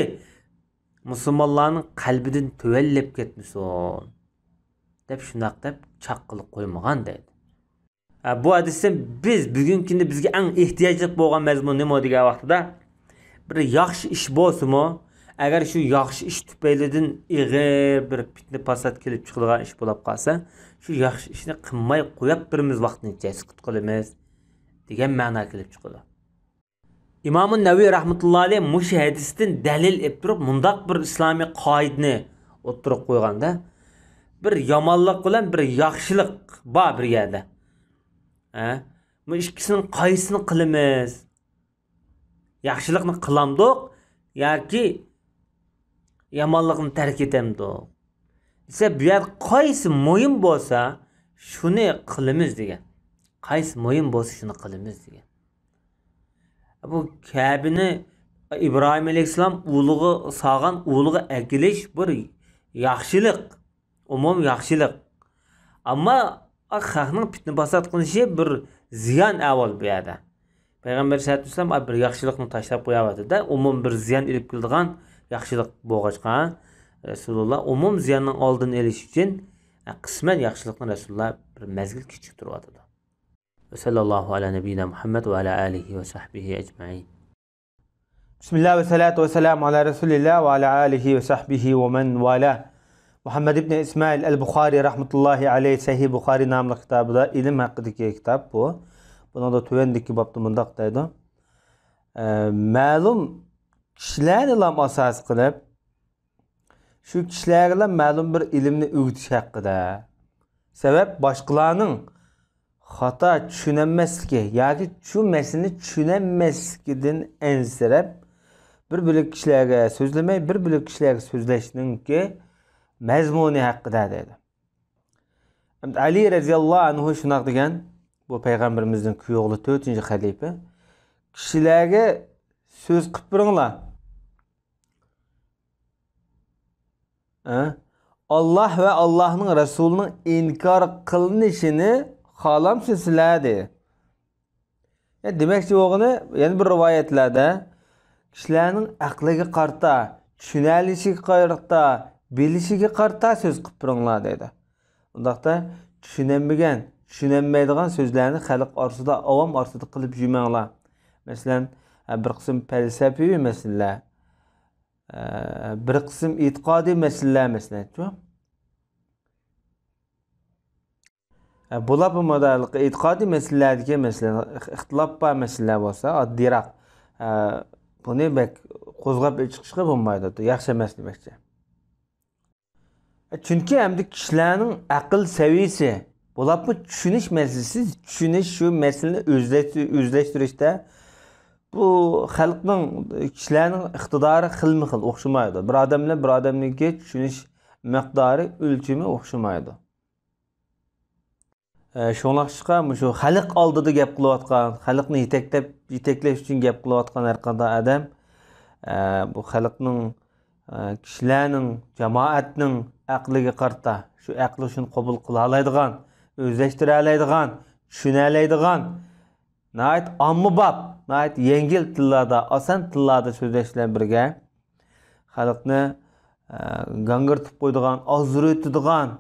مۇسۇلمانلارنىڭ قەلبىدىن تۆۋەنلەپ كەتمىسۇن، دەپ شۇنداق دەپ چاققىلى قويمىغان دەيدۇ. ھە، بۇ ھەدىستىن بىز بۈگۈنكى كۈندە بىزگە ئەڭ ئېھتىياجلىق بولغان مەزمۇن نېمە دېگەن ۋاقتىدا، بىر ياخشى ئىش بولسىمۇ، ئەگەر شۇ ياخشى ئىش تۈپەيلىدىن ئېغىر بىر پىتنە پاسات كېلىپ چىقىدىغان ئىش بولۇپ قالسا، شۇ ياخشى ئىشنى قىلماي قويۇپ بېرىمىز، ۋاقتىنى جەسكۈت قىلىمىز دېگەن مەنا كېلىپ چىقىدۇ. ئىمامۇ نەۋەۋى رەھمەتۇللا ئەلەيھ مۇشۇ ھەدىستىن دەلىل ئېلىپ تۇرۇپ، مۇنداق بىر ئىسلامىي قائىدىنى ئوتتۇرىغا قويغاندا، بىر يامانلىق بىلەن بىر ياخشىلىق بار بىر يەردە. ھە؟ بۇ ئىككىسىنىڭ قايسىسىنى قىلىمىز؟ ياخشىلىقنى قىلامدۇق ياكى يامانلىقنى تەرك ئېتەمدۇق؟ دېسە، بۇ يەردە قايسى مۇھىم بولسا، شۇنى قىلىمىز دېگەن. قايسى مۇھىم بولسا، شۇنى قىلىمىز دېگەن. بۇ كەبىنى ئىبراھىم ئەلەيھىسسالام ئۇلىغا سالغان، ئۇلىغا ئەكېلىش بىر ياخشىلىق، ئومۇمىي ياخشىلىق. ئەمما خەقنىڭ پىتنە پاسات قىلىشى بىر زىيان ئەھۋال بۇ يەردە. پەيغەمبەر سەللەللاھۇ ئەلەيھى ۋەسەللەم بىر ياخشىلىقنى تاشلاپ قويۇۋاتىدۇ-دە، ئومۇم بىر زىيان ئېلىپ كېلىدىغان ياخشىلىق بولغاچقا، رەسۇلۇللا ئومۇم زىياننىڭ ئالدىنى ئېلىش ئۈچۈن، قىسمەن ياخشىلىقنى رەسۇلۇللا بىر مەزگىل كېچىكتۈرۈۋاتىدۇ. وصلى الله على نبينا محمد وعلى آله وصحبه أجمعين. بسم الله والصلاة والسلام على رسول الله وعلى آله وصحبه ومن والاه. مۇھەممەد ئىبنى ئىسمائىل ئەل بۇخارى رەھمەتۇللاھى ئەلەيھ سەھىھ بۇخارى ناملىق كىتابىدا، ئىلىم ھەققىدىكى كىتاب بۇ. بۇنىڭدا تۆۋەندىكى بابتا مۇنداق دەيدۇ. ئە، مەلۇم كىشىلەرنىلا ئاساس قىلىپ، شۇ كىشىلەرگىلا مەلۇم بىر ئىلىمنى ئۆگىتىش ھەققىدە. سەۋەب، باشقىلارنىڭ خاتا چۈشىنەلمەسلىكى ياكى شۇ مەسىلىنى چۈشىنەلمەسلىكىدىن ئەنسىرەپ، بىر بۆلەك كىشىلەرگە سۆزلىمەي، بىر بۆلەك كىشىلەرگە سۆزلەشنىڭكى مەزمۇنى ھەققىدە دەيدۇ. ئەمدى ئەلى رەزىياللاھۇ ئەنھۇ شۇنداق دېگەن، بۇ پەيغەمبىرىمىزنىڭ كۈيئوغلى، تۆتىنچى خەلىپە، كىشىلەرگە سۆز قىلىپ بېرىڭلار. ئە؟ ئاللاھ ۋە ئاللاھنىڭ رەسۇلىنىڭ ئىنكار قىلىنىشىنى قالامسىز سىلەر دېدى. يەنى دېمەكچى بولغىنى، يەنە بىر رىۋايەتلەردە كىشىلەرنىڭ ئەقلىگە قارىتا، چۈشىنەلىشىگە قارىتا، بىلىشىگە قارىتا سۆز قىلىپ بېرىڭلار دەيدۇ. ئۇنداقتا چۈشىنەلمىگەن، چۈشىنەلمەيدىغان سۆزلەرنى خەلق ئارىسىدا، ئاۋام ئارىسىدا قىلىپ يۈرمەڭلار. مەسىلەن، بىر قىسىم پەلسەپىۋى مەسىلىلەر، بىر قىسىم ئېتىقادىي مەسىلىلەر، مەسىلەن، شۇ. ھە، بولۇپمۇ مۇنداق ئېتىقادىي مەسىلىلەردىكى، مەسىلەن، ئىخ-، ئىختىلاپ بار مەسىلىلەر بولسا، ئاددىيراق، ھە، بۇنى بەك قوزغاپ ئېچىقىشقا بولمايدۇ، ياخشى ئەمەس دېمەكچى. چۈنكى ئەمدى كىشىلەرنىڭ ئەقىل سەۋىيىسى، بولۇپمۇ چۈشىنىش مەسىلىسى، چۈشىنىش شۇ مەسىلىنى ئۆزلەش-، ئۆزلەشتۈرۈشتە بۇ خەلقنىڭ، كىشىلەرنىڭ ئىقتىدارى خىلمۇ خىل، ئوخشىمايدۇ. بىر ئادەم بىلەن بىر ئادەمنىڭكى چۈشىنىش مىقدارى، ئۆلچىمى ئوخشىمايدۇ. ئە، شۇڭلاشقا مۇشۇ خەلق ئالدىدا گەپ قىلىۋاتقان، خەلقنى يېتەكلەپ، يېتەكلەش ئۈچۈن گەپ قىلىۋاتقان ھەر قانداق ئادەم، ئە، بۇ خەلقنىڭ، ئە، كىشىلەرنىڭ، جامائەتنىڭ ئەقلىگە قارىتا، شۇ ئەقلى شۇنى قوبۇل قىلالايدىغان، ئۆزلەشتۈرەلەيدىغان، چۈشىنەلەيدىغان، ناھايىتى ئاممىباب، ناھايىتى يەڭگىل تىللاردا، ئاسان تىللاردا سۆزلەش بىلەن بىرگە، خەلقنى، ئە، گاڭگىرىتىپ قويىدىغان، ئازدۇرۇۋېتىدىغان،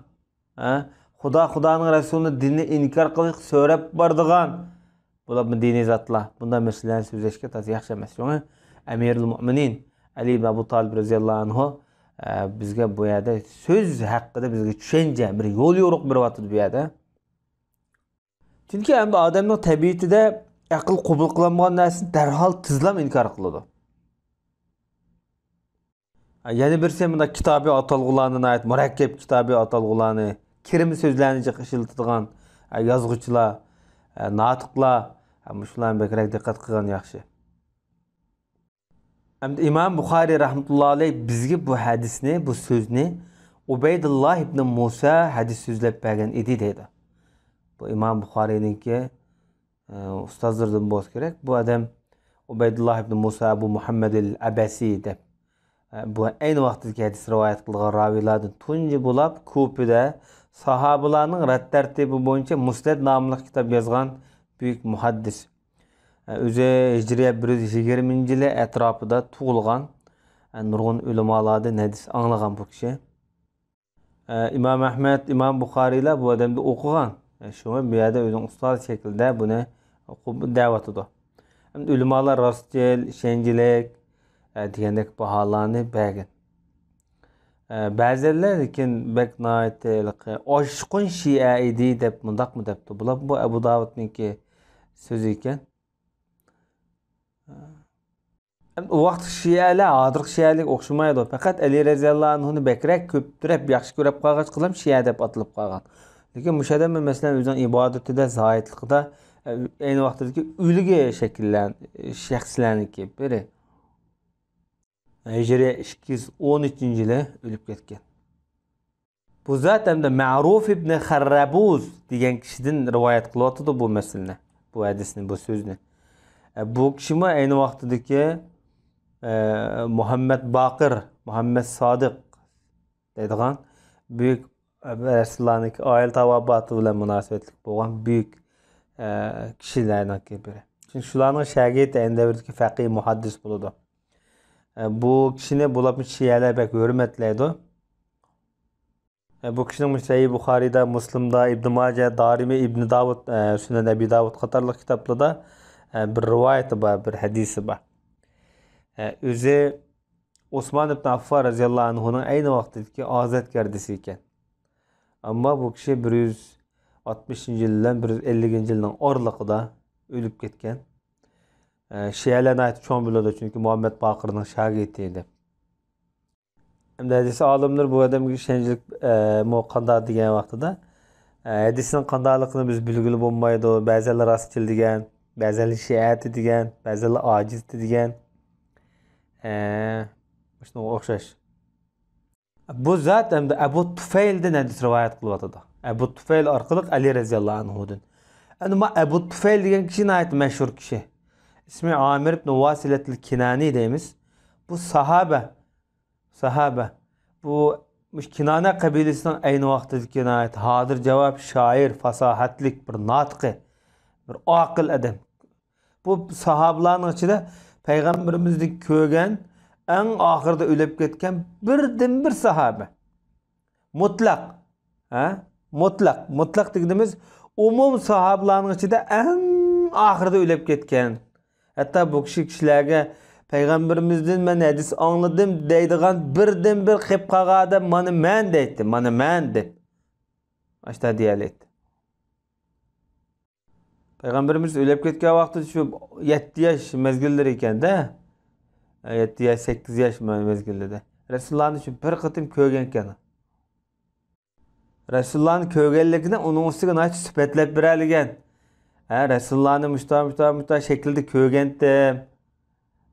ھە؟ خۇدا، خۇدانىڭ رەسۇلىنىڭ دىنىنى ئىنكار قىلىشقا سۆرەپ بارىدىغان، بۇلار بۇ دىنىي زاتلار. بۇنداق مەسىلىلەرنى سۆزلەشكە تازا ياخشى ئەمەس. شۇڭا ئەمىرۇل مۆمىنىن ئەلى ئىبن ئەبۇ تالىپ رەزىياللاھۇ ئەنھۇ، ئە، بىزگە بۇ يەردە سۆز ھەققىدە بىزگە چۈشەنچە، بىر يول يورۇق بېرىۋاتىدۇ بۇ يەردە. چۈنكى ئەمدى ئادەمنىڭ تەبىئىتىدە ئەقىل قوبۇل قىلالمىغان نەرسىنى دەرھال تېزلا ئىنكار قىلىدۇ. يەنە بىرسى مۇنداق كىتابىي ئاتالغۇلارنى، ناھايىتى مۇرەككەپ كىتابىي ئاتالغۇلارنى، كىرمە سۆزلەرنى جىق ئىشلىتىدىغان يازغۇچىلار، ناتىقلار، مۇشۇلارنى بەكرەك دىققەت قىلغان ياخشى. ئەمدى ئىمام بۇخارىي رەھمەتۇللا ئەلەيھ بىزگە بۇ ھەدىسنى، بۇ سۆزنى ئۇبەيدۇللا ئىبنى مۇسا ھەدىس سۆزلەپ بەرگەن ئىدى دەيدۇ. بۇ ئىمام بۇخارىينىڭكى ئۇستازلىرىدىن بولسا كېرەك. بۇ ئادەم ئۇبەيدۇللا ئىبن مۇسا ئەبۇ مۇھەممەدىل ئەبەسى دەپ، بۇ ئەينى ۋاقىتتىكى ھەدىس رىۋايەت قىلغان راۋىلاردىن تۇنجى بولۇپ، كۇپىدە ساھابىلارنىڭ رەت تەرتىپى بويىچە مۇسنەد ناملىق كىتاب يازغان بۈيۈك مۇھەددىس. ئۆزى ھىجرىيە بىر يۈز يىگىرمىنچى يىلى ئەتراپىدا تۇغۇلغان، نۇرغۇن ئۆلىمالاردىن ھەدىس ئاڭلىغان بۇ كىشى. ئىمام ئەھمەد، ئىمام بۇخارىيلار بۇ ئادەمدە ئوقۇغان. شۇڭا بۇ يەردە ئۆزىنىڭ ئۇستازى شەكلىدە بۇنى ئوقۇپ دەۋاتىدۇ. ئەمدى ئۆلىمالار راستچىل، ئىشەنچلىك، دېگەندەك باھالارنى بەرگەن. بەزىلەر لېكىن بەك ناھايىتى ھېلىقى ئاشقۇن شىئە ئىدى دەپ مۇنداقمۇ دەپتۇ. بۇلار بۇ ئەبۇ داۋۇدنىڭكى سۆزى ئىكەن. ئەمدى ئۇ ۋاقىتتىكى شىئەلەر ھازىرقى شىئەلەرگە ئوخشىمايدۇ. پەقەت ئەلى رەزىياللاھۇ ئەنھۇنى بەكرەك كۆپتۈرۈپ ياخشى كۆرۈپ قالغاچقىلا شىئە دەپ ئاتىلىپ قالغان. لېكىن مۇشۇ ئادەم، مەسىلەن، ئۆزىنىڭ ئىبادىتىدە، زاھىدلىقىدا، ئە، ئەينى ۋاقتىدىكى ئۈلگە شەكىللەن-، شەخسلەرنىڭكى بىرى. ھىجرىيە ئىككى يۈز ئون ئۈچىنچى يىلى ئۆلۈپ كەتكەن. بۇ زات ئەمدى مەرۇف ئىبنى خەررەبۇز دېگەن كىشىدىن رىۋايەت قىلىۋاتىدۇ بۇ مەسىلىنى، بۇ ھەدىسنى، بۇ سۆزنى. ئە، بۇ كىشىمۇ ئەينى ۋاقتىدىكى، ئە، مۇھەممەد باقىر، مۇھەممەد سادىق دەيدىغان بۈيۈك، ئە، رەسۇلۇللانىڭكى ئائىلە تاۋابىئاتى بىلەن مۇناسىۋەتلىك بولغان بۈيۈك، ئە، كىشىلەرنىڭكى بىرى. چۈنكى شۇلارنىڭ شاگىرتى ئەينى دەۋردىكى فەقىھ مۇھەددىس بولىدۇ. ئە، بۇ كىشىنى بولۇپمۇ شىئەلەر بەك ھۆرمەتلەيدۇ. ئە، بۇ كىشىنىڭ سەھىھ بۇخارىيدا، مۇسلىمدا، ئىبن ماجە، دارىمى، ئىبن داۋۇد، ئە، سۈنەن ئەبى داۋۇد قاتارلىق كىتابلاردا، ئە، بىر رىۋايىتى بار، بىر ھەدىسى بار. ئە، ئۆزى ئوسمان ئىبن ئاففان رەزىياللاھۇ ئەنھۇنىڭ ئەينى ۋاقتىدىكى ئازادگەردىسى ئىكەن. ئەمما بۇ كىشى بىر يۈز ئاتمىشىنچى يىل بىلەن بىر يۈز ئەللىكىنچى يىلنىڭ ئارىلىقىدا ئۆلۈپ كەتكەن. ئە، شىئەلەر ناھايىتى چوڭ بىلىدۇ، چۈنكى مۇھەممەد باقىرنىڭ شاگىرتى ئىدى. ئەمدى ھەدىس ئالىملىرى بۇ ئادەمگە ئىشەنچلىك، ئە، مۇ قانداق دېگەن ۋاقتىدا، ئە، ھەدىسنىڭ قانداقلىقىنى بىز بىلگىلى بولمايدۇ. بەزىلەر راستچىل دېگەن، بەزىلەر شىئەتى دېگەن، بەزىلەر ئاجىزتى دېگەن. ئە، شۇنىڭغا ئوخشاش. بۇ زات ئەمدى ئەبۇ تۇفەيلدىن ھەدىس رىۋايەت قىلىۋاتىدۇ. ئەبۇ تۇفەيل ئارقىلىق ئەلى رەزىياللاھۇ ئەنھۇدىن. ئەمدى ما ئەبۇ تۇفەيل دېگەن كىشى ناھايىتى مەشھۇر كىشى. ئىسمى ئامىر ئىبن ۋاسىلەتىل كىنانى دەيمىز. بۇ ساھابە. ساھابە. بۇ مۇشۇ كىنانە قەبىلىسىنىڭ ئەينى ۋاقتىدىكى ناھايىتى ھازىر جاۋاب شائىر، پاساھەتلىك بىر ناتىقى، بىر ئاقىل ئادەم. بۇ ساھابىلارنىڭ ئىچىدە پەيغەمبىرىمىزنى كۆرگەن، ئەڭ ئاخىرىدا ئۆلۈپ كەتكەن بىردىنبىر ساھابە. مۇتلەق. ھە؟ مۇتلەق. مۇتلەق دېگىنىمىز ئومۇم ساھابىلارنىڭ ئىچىدە ئەڭ ئاخىرىدا ئۆلۈپ كەتكەن. ھەتتا بۇ كىشى كىشىلەرگە پەيغەمبىرىمىزدىن مەن ھەدىس ئاڭلىدىم دەيدىغان بىردىنبىر قېلىپ قالغان ئادەم مانا مەن دەيتتى، مانا مەن دەپ. ئاشتا دېيەلەيتتى. پەيغەمبىرىمىز ئۆلۈپ كەتكەن ۋاقتىدا شۇ يەتتە ياش مەزگىللىرى ئىكەن-دە. يەتتە ياش، سەككىز ياش مە-، مەزگىلىدە. رەسۇلۇللانى شۇ بىر قېتىم كۆرگەنكەن. رەسۇلۇللانى كۆرگەنلىكىنى ئۇنىڭ ئۈستىگە ناھايىتى سۈپەتلەپ بېرەلىگەن. ھە، رەسۇلۇللانى مۇشتا، مۇشتا، مۇشتا شەكىلدە كۆرگەنتىم.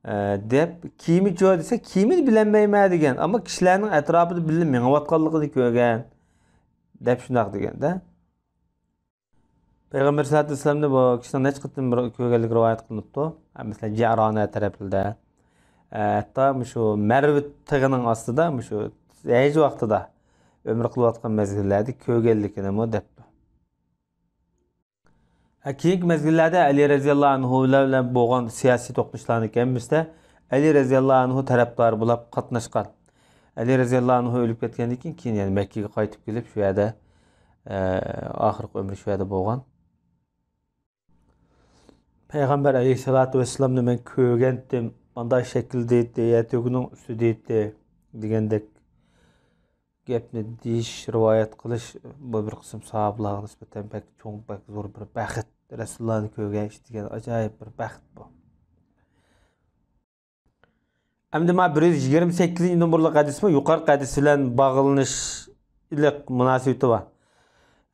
ئە، دەپ، كىيىمىچۇ دېسە، كىيىمىنى بىلەلمەيمەن دېگەن. ئەمما كىشىلەرنىڭ ئەتراپىدا بىللە مېڭىۋاتقانلىقىنى كۆرگەن. دەپ شۇنداق دېگەن-دە. پەيغەمبەر سەللەللاھۇ ئەلەيھى ۋەسەللەمنى بۇ كىشىنىڭ نەچچە قېتىم بىر كۆرگەنلىكى رىۋايەت قىلىنىپتۇ. مەسىلەن، جەئرانە تەرەپلىرىدە، ھەتتا مۇشۇ مەرۋە تېغىنىڭ ئاستىدا، مۇشۇ ھەج ۋاقتىدا ئۆمرە قىلىۋاتقان مەزگىللەردە كۆرگەنلىكىنىمۇ دەپتۇ. ھە، كېيىنكى مەزگىللەردە ئەلى رەزىياللاھۇ ئەنھۇ بىلەن بولغان سىياسىي توقۇنۇشلارنىڭ ھەممىسىدە ئەلى رەزىياللاھۇ ئەنھۇ تەرەپدارى بولاپ قاتناشقان. ئەلى رەزىياللاھۇ ئەنھۇ ئۆلۈپ كەتكەندىن كېيىن، كېيىن يەنە مەككىگە قايتىپ كېلىپ، شۇ يەردە، ئە، ئاخىرقى ئۆمرى شۇ يەردە بولغان. پەيغەمبەر ئەلەيھىسسالاتۇ ۋەسسالامنى مەن كۆرگەنتىم، مانداق شەكىلدە ئىدى، يەر تۆگىنىڭ ئۈستىدە ئىدى، دېگەندەك گەپنى دېيىش، رىۋايەت قىلىش، بۇ بىر قىسىم ساھابىلارغا نىسبەتەن بەك چوڭ، بەك زور بىر بەخت. رەسۇلۇللانى كۆرگەن ئىش دېگەن ئاجايىپ بىر بەخت بۇ. ئەمدى مانا بىر يۈز يىگىرمە سەككىزىنچى نومۇرلۇق ھەدىسمۇ يۇقىرىقى ھەدىس بىلەن باغلىنىشلىق مۇناسىۋىتى بار.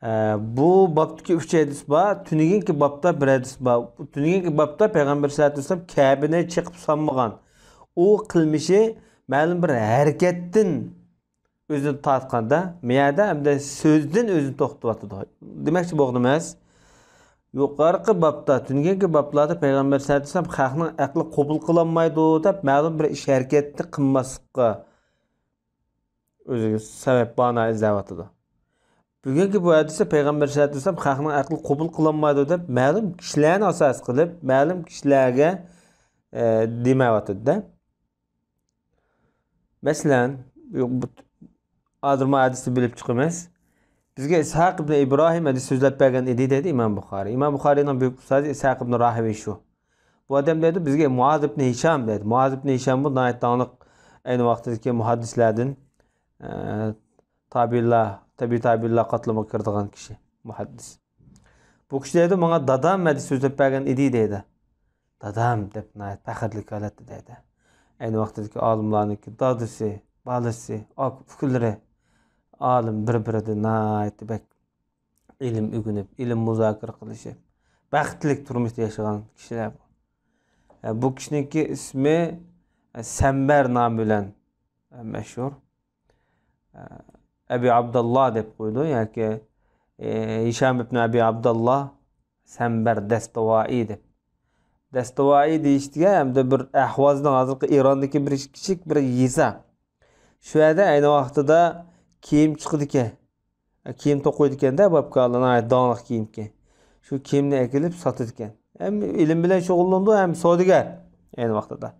ئە، بۇ بابتىكى ئۈچ ھەدىس بار. تۈنۈگۈنكى بابتا بىر ھەدىس بار. تۈنۈگۈنكى بابتا پەيغەمبەر سەللەللاھۇ ئەلەيھى ۋەسەللەم كەبىنى چېقىپ سالمىغان. ئۇ قىلمىشى مەلۇم بىر ھەرىكەتتىن ئۆزىنى تارتقاندا، مەيەردە ئەمدى سۆزدىن ئۆزىنى توختىتىۋاتىدۇ. دېمەكچى بولغىنىمىز، يۇقىرىقى بابتا، تۈنۈگۈنكى بابلاردا پەيغەمبەر سەللەللاھۇ ئەلەيھى ۋەسەللەم خەقنىڭ ئەقلى قوبۇل قىلالمايدۇ دەپ مەلۇم بىر ئىش ھەرىكەتنى قىلماسلىققا ئۆزىگە سەۋەب، بانا ئىزدەۋاتىدۇ. بۈگۈنكى بۇ ھەدىستە پەيغەمبەر سەللەللاھۇ ئەلەيھى ۋەسەللەم خەقنىڭ ئەقلى قوبۇل قىلالمايدۇ دەپ مەلۇم كىشىلەرنى ئاساس قىلىپ، مەلۇم كىشىلەرگە، ئە، دېمەيۋاتىدۇ-دە. مەسىلەن، بۇ، ھازىر ما ھەدىسنى بىلىپ چىقىمىز. بىزگە ئىسھاق ئىبنى ئىبراھىم ھەدىس سۆزلەپ بەرگەن ئىدى، دەيدۇ ئىمام بۇخارىي. ئىمام بۇخارىينىڭ بۈيۈك ئۇستازى ئىسھاق ئىبنى راھىۋەي شۇ. بۇ ئادەم دەيدۇ، بىزگە مۇئاز ئىبنى ھىشام دەيدۇ. مۇئاز ئىبنى ھىشام بۇ ناھايىتى داڭلىق ئەينى ۋاقتىدىكى مۇھەددىسلەردىن، ئە، تابىئىنلار، تەبىئىي تابىئىنلار قاتلىمىغا كىرىدىغان كىشى، مۇھەددىس. بۇ كىشى دەيدۇ، ماڭا دادام ھەدىس سۆزلەپ بەرگەن ئىدى دەيدۇ. دادام دەپ ناھايىتى پەخىرلىك ھالەتتە دەيدۇ. ئەينى ۋاقتىدىكى ئالىملارنىڭكى دادىسى، بالىسى، ئاكا، ئۇكىلىرى ئالىم، بىر-بىرىدە ناھايىتى بەك ئىلىم ئۆگىنىپ، ئىلىم مۇزاكىرە قىلىشىپ، بەختلىك تۇرمۇشتا ياشىغان كىشىلەر بۇ. ئە، بۇ كىشىنىڭكى ئىسمى، ئە، سەمبەر نامى بىلەن، ئە، مەشھۇر. ئە، ئەبى ئابداللا دەپ قويىدۇ ياكى، ئە، ھىشام ئىبنى ئەبى ئابداللا سەمبەر دەستىۋائى دەپ. دەستىۋائى دېيىشتىكى ھەمدە بىر ئەھۋازنىڭ ھازىرقى ئىراندىكى بىر كىچىك بىر يېزا. شۇ يەردە ئەينى ۋاقتىدا كىيىم چىقىدىكەن. كىيىم توقۇيدىكەن-دە، بابكارلار ناھايىتى داڭلىق كىيىمكەن. شۇ كىيىمنى ئەكېلىپ ساتىدىكەن. ھەم ئىلىم بىلەن شۇغۇللىنىدۇ، ھەم سودىگەر ئەينى ۋاقتىدا.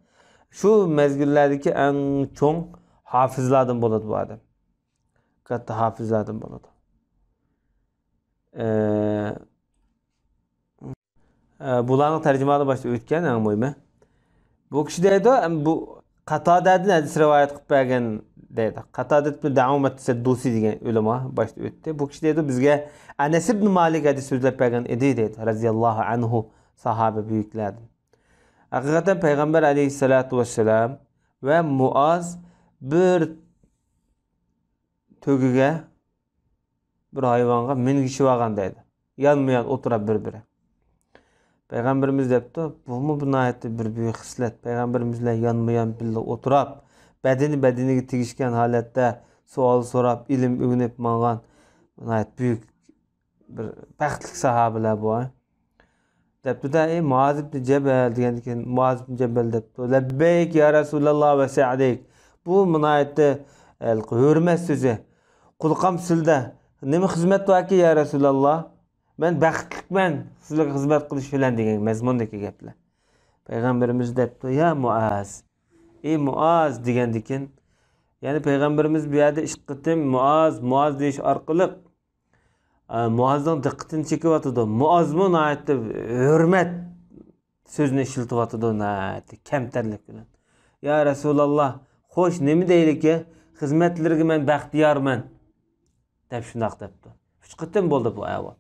شۇ مەزگىللەردىكى ئەڭ چوڭ ھافىزلاردىن بولىدۇ بۇ ئادەم. كاتتا ھافىزلاردىن بولىدۇ. ئە، ئە، بۇلارنىڭ تەرجىمانى باشتا ئۆتكەن، ئەڭ مۇھىمى. بۇ كىشى دەيدۇ، ئەم، بۇ قاتادەدىن ھەدىس رىۋايەت قىلىپ بەرگەن دەيدۇ. قاتادە ئىبن دەئامەت سەددۇسى دېگەن ئۆلىما باشتا ئۆتتى. بۇ كىشى دەيدۇ، بىزگە ئەنەس ئىبن مالىك ھەدىس سۆزلەپ بەرگەن ئىدى دەيدۇ. رەزىياللاھۇ ئەنھۇ ساھابە بۈيۈكلەردىن. ھەقىقەتەن پەيغەمبەر ئەلەيھىسسالاتۇ ۋەسسالام ۋە مۇئاز بىر تۆگىگە بىر ھايۋانغا مىنگىشىۋالغان دەيدۇ. يانمۇيان ئولتۇرۇپ بىر-بىرى. پەيغەمبىرىمىز دەپتۇ، بۇمۇ بىر ناھايىتى بىر بۈيۈك خىسلەت. پەيغەمبىرىمىز بىلەن يانمۇيان بىللە ئولتۇرۇپ، بەدىنى بەدىنىگە تېگىشكەن ھالەتتە سوئال سوراپ، ئىلىم ئۆگىنىپ ماڭغان ناھايىتى بۈيۈك بىر بەختلىك ساھابىلەر بۇ. دەپتۇ-دە، ئەي مۇئاز ئىبنى جەبەل دېگەندىن كېيىن، مۇئاز ئىبنى جەبەل دەپتۇ، لەببەيك يا رەسۇلاللا ۋە سەئدەيك. بۇ ناھايىتى ھەلقى ھۆرمەت سۆزى. قۇلىقىم سىلدە. نېمە خىزمەت باركى، يا رەسۇلاللا؟ مەن بەختلىكمەن سىلەرگە خىزمەت قىلىش بىلەن دېگەن مەزمۇندىكى گەپلەر. پەيغەمبىرىمىز دەپتۇ، يا مۇئاز، ئى مۇئاز دېگەندىكىن، يەنى پەيغەمبىرىمىز بۇ يەردە ئىككى قېتىم مۇئاز، مۇئاز دېيىش ئارقىلىق، ئە، مۇئازنىڭ دىققىتىنى چېكىۋاتىدۇ. مۇئازمۇ ناھايىتى ھۆرمەت سۆزىنى ئىشلىتىۋاتىدۇ، ناھايىتى كەمتەرلىك بىلەن. يا رەسۇلاللا، خوش، نېمە دەيلىكى؟ خىزمەتلىرىگە مەن بەختىيارمەن، دەپ شۇنداق دەپتۇ. ئۈچ قېتىم بولدى بۇ ئەھۋال.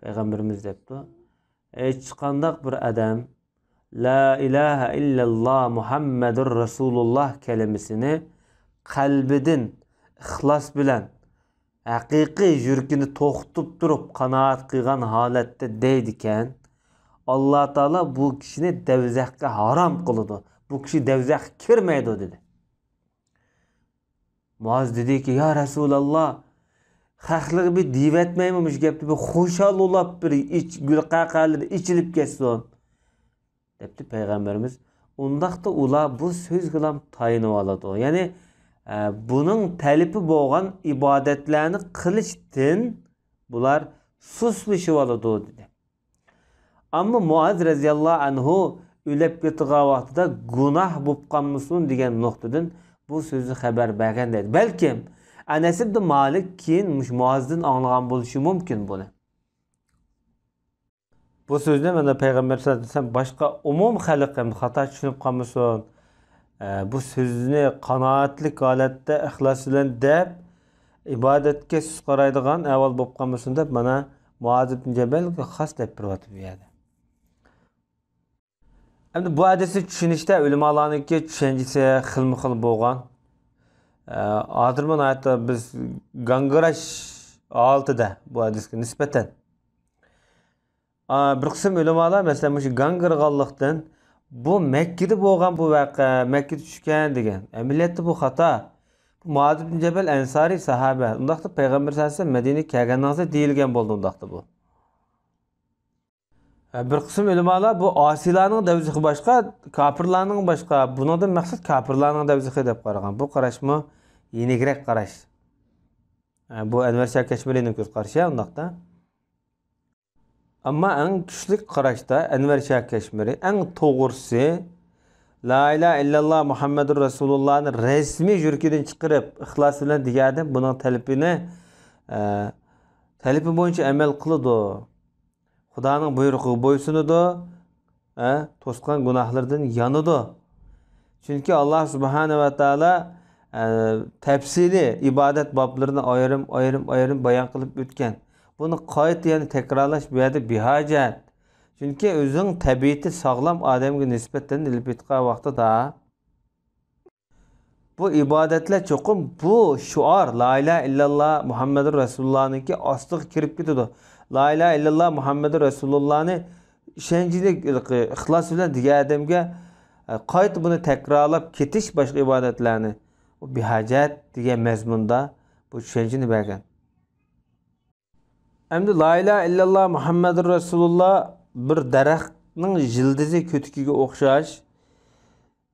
پەيغەمبىرىمىز دەپتۇ، ھېچقانداق بىر ئادەم لا ئىلاھە ئىللاللا مۇھەممەدۇر رەسۇلۇللا كەلىمىسىنى قەلبىدىن ئىخلاس بىلەن، ھەقىقىي يۈرىكىنى توختىتىپ تۇرۇپ قانائەت قىلغان ھالەتتە دەيدىكەن، ئاللا تائالا بۇ كىشىنى دەۋزەخكە ھارام قىلىدۇ. بۇ كىشى دەۋزەخكە كىرمەيدۇ، دېدى. مۇئاز دېدىكى، يا رەسۇلاللا، خەقلەرگە بىر دېيىۋەتمەيمۇ مۇشۇ گەپنى، بىر خۇشال بولاپ، بىر ئىچ، گۈلقەقەلىرى ئېچىلىپ كەتسۇن، دەپتۇ پەيغەمبىرىمىز. ئۇنداقتا ئۇلار بۇ سۆزگىلا تايىنىۋالىدۇ. يەنى، ئە، بۇنىڭ تەلىپى بولغان ئىبادەتلەرنى قىلىشتىن بۇلار سۇسلىشىۋالىدۇ، دېدى. ئەمما مۇئاز رەزىياللاھۇ ئەنھۇ ئۆلۈپ كېتىدىغان ۋاقتىدا گۇناھ بولۇپ قالمىسۇن دېگەن نۇقتىدىن بۇ سۆزنى خەۋەر بەرگەن دەيدۇ. بەلكىم ئەنەس ئىبن مالىك كېيىن مۇشۇ مۇئازدىن ئاڭلىغان بولۇشى مۇمكىن بۇنى. بۇ سۆزنى مانا پەيغەمبەر سەللەللاھۇ ئەلەيھى ۋەسەللەم باشقا ئومۇم خەلق ھەم خاتا چۈشىنىپ قالمىسۇن، ئە، بۇ سۆزنى قانائەتلىك ھالەتتە ئىخلاس بىلەن دەپ، ئىبادەتكە سۇس قارايدىغان ئەھۋال بولۇپ قالمىسۇن دەپ، مانا مۇئاز ئىبن جەبەلگە خاس دەپ بېرىۋاتىدۇ بۇ يەردە. ئەمدى بۇ ھەدىسنى چۈشىنىشتە ئۆلىمالارنىڭكى چۈشەنچىسى خىلمۇ خىل بولغان. ئە، ھازىرمۇ ناھايىتى بىز گاڭگىراش ھالىتىدە بۇ ھەدىسكە نىسبەتەن. ئا، بىر قىسىم ئۆلىمالار، مەسىلەن، مۇشۇ گاڭگىرىغانلىقتىن بۇ مەككىدە بولغان بۇ ۋەقە، مەككىدە چۈشكەن دېگەن. ئەمەلىيەتتە بۇ خاتا. بۇ مۇئاز ئىبن جەبەل ئەنسارىي ساھابە. ئۇنداقتا پەيغەمبەر سەللەللاھۇ ئەلەيھى ۋەسەللەم مەدىنىگە كەلگەنىڭىزدە دېيىلگەن بولدى ئۇنداقتا بۇ. ھە، بىر قىسىم ئۆلىمالار بۇ ئاسىيلارنىڭ دەۋزىخى باشقا، كاپىرلارنىڭ باشقا، بۇنىڭدىن مەقسەت كاپىرلارنىڭ دەۋزىخى دەپ قارىغان. بۇ قاراشمۇ يېنىكرەك قاراش. ھە، بۇ ئەنۋەر شاھ كەشمىرىنىڭ كۆز قارىشى، ئۇنداقتا. ئەمما ئەڭ كۈچلۈك قاراشتا ئەنۋەر شاھ كەشمىرى، ئەڭ توغرىسى، لا ئىلاھە ئىللاللا مۇھەممەدۇر رەسۇلۇللانى رەسمىي يۈرىكىدىن چىقىرىپ، ئىخلاس بىلەن دېگەن ئادەم بۇنىڭ تەلىپىنى، ئە، تەلىپى بويىچە ئەمەل قىلىدۇ. خۇدانىڭ بۇيرۇقىغا بويسۇنىدۇ، ئە، توسقان گۇناھلىرىدىن يانىدۇ. چۈنكى ئاللا سۇبھانە ۋە تائالا، ئە، تەپسىلىي ئىبادەت بابلىرىنى ئايرىم، ئايرىم، ئايرىم بايان قىلىپ ئۆتكەن. بۇنى قايتا يەنە تەكرارلاش بۇ يەردە بىھاجەت. چۈنكى ئۆزىنىڭ تەبىئىتى ساغلام ئادەمگە نىسبەتەن ئېلىپ ئېيتقان ۋاقتىدا، بۇ ئىبادەتلەر چوقۇم بۇ شوئار، لا ئىلاھە ئىللاللا مۇھەممەدۇر رەسۇلۇللانىڭكى ئاستىغا كىرىپ كېتىدۇ. لا ئىلاھە ئىللاللا مۇھەممەدۇر رەسۇلۇللانى ئىشەنچلىك، ئىخلاس بىلەن دېگەن ئادەمگە، ئە، قايتا بۇنى تەكرارلاپ كېتىش باشقا ئىبادەتلەرنى، ئۇ بىھاجەت دېگەن مەزمۇندا بۇ چۈشەنچىنى بەرگەن. ئەمدى لا ئىلاھە ئىللاللا مۇھەممەدۇر رەسۇلۇللا بىر دەرەخنىڭ يىلتىزى كۆتىكىگە ئوخشاش،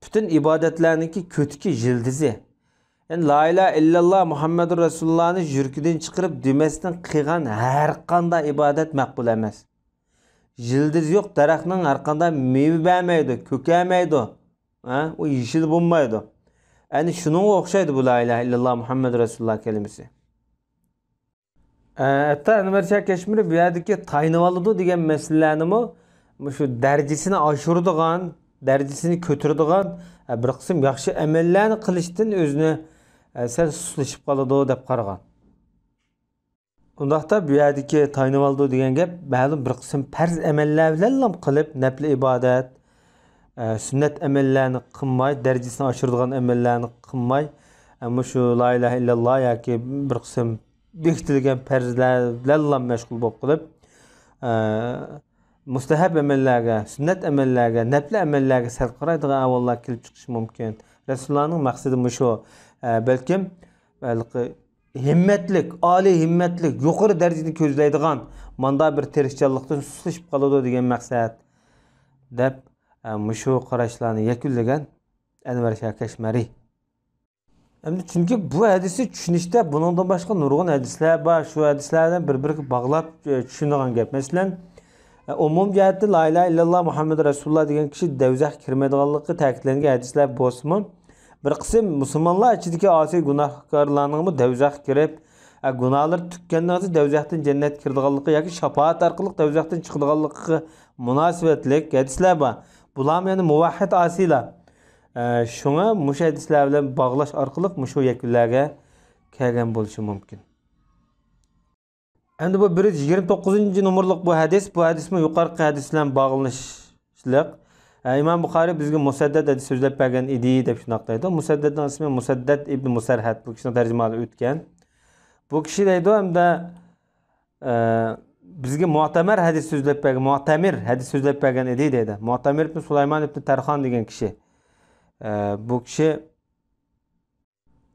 پۈتۈن ئىبادەتلەرنىڭكى كۆتىكى يىلتىزى. يەنى لا ئىلاھە ئىللاللا مۇھەممەدۇر رەسۇلۇللانى يۈرىكىدىن چىقىرىپ دېمەستىن قىلغان ھەر قانداق ئىبادەت مەقبۇل ئەمەس. يىلتىزى يوق دەرەخنىڭ ھەر قانداق مېۋە بەرمەيدۇ، كۆكەرمەيدۇ. ھە؟ ئۇ يېشىل بولمايدۇ. ئەنە شۇنىڭغا ئوخشايدۇ بۇ لا ئىلاھە ئىللاللا مۇھەممەدۇر رەسۇلۇللا كەلىمىسى. ئە، ھەتتا ئەنۋەر شاھ كەشمىرى بۇ يەردىكى تايىنىۋالىدۇ دېگەن مەسىلىلەرنىمۇ مۇشۇ دەرىجىسىنى ئاشۇرىدىغان، دەرىجىسىنى كۆتۈرىدىغان، ئە، بىر قىسىم ياخشى ئەمەللەرنى قىلىشتىن ئۆزىنى، ئە، سەل سۇسلىشىپ قالىدۇ دەپ قارىغان. ئۇنداقتا بۇ يەردىكى تايىنىۋالىدۇ دېگەن گەپ مەلۇم بىر قىسىم پەرز ئەمەللەر بىلەنلا قىلىپ، نەپلى ئىبادەت، ئە، سۈننەت ئەمەللەرنى قىلماي، دەرىجىسىنى ئاشۇرىدىغان ئەمەللەرنى قىلماي، ئە، مۇشۇ لا ئىلاھە ئىللاللا ياكى بىر قىسىم بېكىتىلگەن پەرزلەر بىلەنلا مەشغۇل بولۇپ قېلىپ، ئە، مۇستەھەب ئەمەللەرگە، سۈننەت ئەمەللەرگە، نەپلى ئەمەللەرگە سەل قارايدىغان ئەھۋاللار كېلىپ چىقىشى مۇمكىن. رەسۇلۇللانىڭ مەقسىتى مۇشۇ. ئە، بەلكىم، ھېلىقى ھىممەتلىك، ئالىي ھىممەتلىك، يۇقىرى دەرىجىنى كۆزلەيدىغان ماندا بىر تىرىشچانلىقتىن سۇسلىشىپ قالىدۇ دېگەن مەقسەت، دەپ، ئە، مۇشۇ قاراشلارنى يەكۈنلىگەن ئەنۋەر شاھ كەشمىرى. ئەمدى چۈنكى بۇ ھەدىسنى چۈشىنىشتە بۇنىڭدىن باشقا نۇرغۇن ھەدىسلەر بار. شۇ ھەدىسلەر بىلەن بىر-بىرىگە باغلاپ، ئە، چۈشىنىدىغان گەپ. مەسىلەن، ئە، ئومۇمىي جەھەتتە لا ئىلاھە ئىللاللا مۇھەممەد رەسۇلۇللا دېگەن كىشى دەۋزەخكە كىرمەيدىغانلىقى تەكىتلەنگەن ھەدىسلەر بولسىمۇ، بىر قىسىم مۇسۇلمانلار ئىچىدىكى ئاسىي گۇناھكارلارنىڭمۇ دەۋزەخكە كىرىپ، ئە، گۇناھلىرى تۈگىگەندىن دەۋزەختىن جەننەتكە كىرىدىغانلىقى ياكى شاپائەت ئارقىلىق دەۋزەختىن چىقىدىغانلىقىغا مۇناسىۋەتلىك ھەدىسلەر بار. بۇلارمۇ يەنە مۇۋەھھىد ئاسىيلار. ئە، شۇڭا مۇشۇ ھەدىسلەر بىلەن باغلاش ئارقىلىق مۇشۇ يەكۈنلەرگە كەلگەن بولۇشى مۇمكىن. ئەمدى بۇ بىر يۈز يىگىرمە توققۇزىنچى نومۇرلۇق بۇ ھەدىس، بۇ ھەدىسمۇ يۇقىرىقى ھەدىس بىلەن باغلىنىشلىق. ئە، ئىمام بۇخارىي بىزگە مۇسەددەد ھەدىس سۆزلەپ بەرگەن ئىدى دەپ شۇنداق دەيدۇ. مۇسەددەدنىڭ ئىسمى مۇسەددەد ئىبن مۇسەرھەد. بۇ كىشىنىڭ تەرجىمىھالى ئۆتكەن. بۇ كىشى دەيدۇ، ھەمدە، ئە، بىزگە مۇئتەمەر ھەدىس سۆزلەپ بەرگەن، مۇئتەمىر ھەدىس سۆزلەپ بەرگەن ئىدى دەيدۇ. مۇئتەمىر ئىبن سۇلايمان ئىبن تەرخان دېگەن كىشى. ئە، بۇ كىشى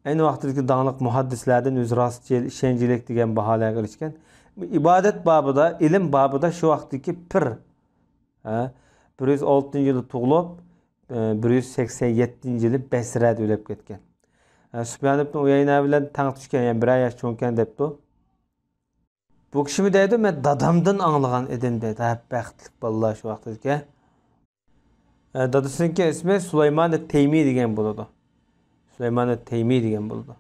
ئەينى ۋاقتىدىكى داڭلىق مۇھەددىسلەردىن، ئۆزى راستچىل، ئىشەنچلىك دېگەن باھالارغا ئېرىشكەن. ئىبادەت بابىدا، ئىلىم بابىدا شۇ ۋاقىتتىكى پىر، ھە، بىر يۈز ئالتىنچى يىلى تۇغۇلۇپ، ئە، بىر يۈز سەكسەن يەتتىنچى يىلى بەسرەدە ئۆلۈپ كەتكەن. ھە، سۇپيان ئىبن ئۇيەينە بىلەن تەڭ چۈشكەن، يەنى بىرەر ياش چوڭكەن دەپتۇ. بۇ كىشىمۇ دەيدۇ، مەن دادامدىن ئاڭلىغان ئىدىم دەيدۇ. ھە، بەختلىك بالىلار شۇ ۋاقىتتىكى. ئە، دادىسىنىڭكى ئىسمى سۇلايمان تەيمىي دېگەن بولىدۇ. سۇلايمان تەيمىي دېگەن بولىدۇ.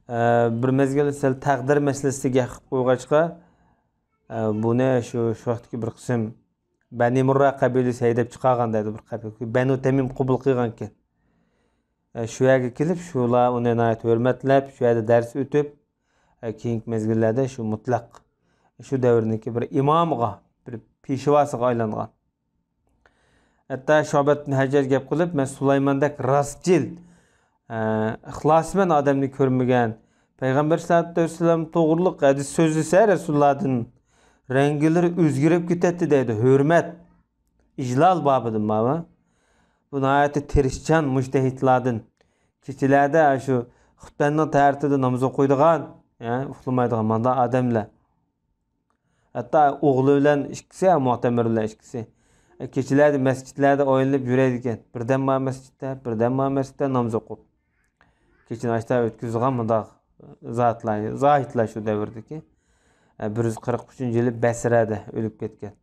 ئە، بىر مەزگىل سەل تەقدىر مەسىلىسىدە گەپ قىلىپ قويغاچقا، ئە، بۇنى شۇ، شۇ ۋاقىتتىكى بىر قىسىم بەنى مۇررا قەبىلىسى ھەيدەپ چىقارغان دەيدۇ بىر قەبىلە. بەنۇ تەمىم قوبۇل قىلغانكەن. ئە، شۇ يەرگە كېلىپ، شۇلار ئۇنى ناھايىتى ھۆرمەتلەپ، شۇ يەردە دەرس ئۆتۈپ، ئە، كېيىنكى مەزگىللەردە شۇ مۇتلەق شۇ دەۋرنىڭكى بىر ئىمامىغا، بىر پېشۋاسىغا ئايلانغان. ھەتتا شۇئبەت ئىبن ھەججاج گەپ قىلىپ، مەن سۇلايماندەك راستچىل، ئە، ئىخلاسمەن ئادەمنى كۆرمىگەن. پەيغەمبەر سەللەللاھۇ ئەلەيھى ۋەسەللەم توغرۇلۇق ھەدىس سۆزلىسە رەسۇلۇللادىن رەڭگىلىرى ئۆزگىرىپ كېتەتتى دەيدۇ. ھۆرمەت، ئىجلال بابىدىن ماۋۇ. بۇ ناھايىتى تىرىشچان مۇجتەھىدلاردىن. كېچىلەردە شۇ خۇتبەننىڭ تەرىتىدە ناماز ئوقۇيدىغان، يا، ئۇخلىمايدىغان مانداق ئادەملەر. ھەتتا ئوغلى بىلەن ئىككىسى، مۇئتەمىر بىلەن ئىككىسى، كېچىلەردە مەسچىتلەردە ئايلىنىپ يۈرەيدىكەن. بىردەم بار مەسچىتتە، بىردەم بار مەسچىتتە ناماز ئوقۇپ. كېچىنى ئاشتا ئۆتكۈزىدىغان مۇنداق زاتلار، زاھىدلار شۇ دەۋردىكى. بىر يۈز قىرىق ئۈچىنچى يىلى بەسرەدە ئۆلۈپ كەتكەن.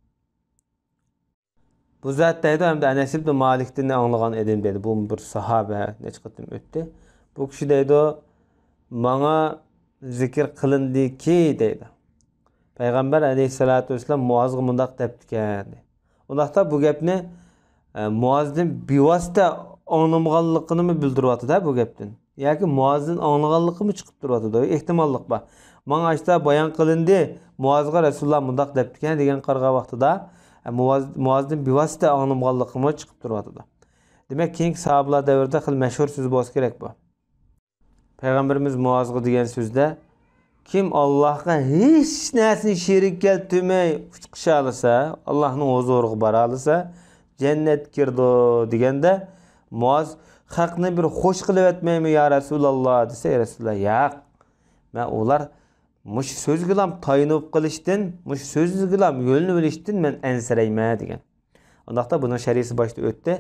بۇ زات دەيدۇ، ھەمدە ئەنەس ئىبنى مالىكتىن ئاڭلىغان ئىدىم دەيدۇ. بۇ بىر ساھابە، نەچچە قېتىم ئۆتتى. بۇ كىشى دەيدۇ، ماڭا زىكىر قىلىندىكى دەيدۇ. پەيغەمبەر ئەلەيھىسسالاتۇ ۋەسسالام مۇئازغا مۇنداق دەپتىكەن. ئۇنداقتا بۇ گەپنى، ئە، مۇئازدىن بىۋاسىتە ئاڭلىمىغانلىقىنىمۇ بىلدۈرۈۋاتىدۇ بۇ گەپتىن. ياكى مۇئازدىن ئاڭلىغانلىقىمۇ چىقىپ تۇرۇۋاتىدۇ. ئېھتىماللىق بار. ماڭا ئاشتا بايان قىلىندى، مۇئازغا رەسۇلۇللا مۇنداق دەپتىكەن دېگەن قارىغان ۋاقتىدا، ئە، مۇئاز، مۇئازدىن بىۋاسىتە ئاڭلىمىغانلىقىمۇ چىقىپ تۇرۇۋاتىدۇ. دېمەك، كېيىنكى ساھابىلار دەۋرىدە خېلى مەشھۇر سۆز بولسا كېرەك بۇ. پەيغەمبىرىمىز مۇئازغا دېگەن سۆزدە، كىم ئاللاھقا ھېچ نەرسىنى شېرىك كەلتۈرمەي ئۇچقۇچالىسا، ئاللاھنىڭ ھۇزۇرىغا بارالىسا، جەننەتكە كىرىدۇ دېگەندە، مۇئاز، خەقنى بىر خوش قىلىۋەتمەيمۇ يا رەسۇلاللا دېسە، ئەي رەسۇلاللا، ياق. مەن ئۇلار مۇشۇ سۆزگىلام تايىنىپ قېلىشتىن، مۇشۇ سۆزگىلام يۆلىنىۋېلىشتىن مەن ئەنسىرەيمەن دېگەن. ئۇنداقتا بۇنىڭ شەرھىسى باشتا ئۆتتى.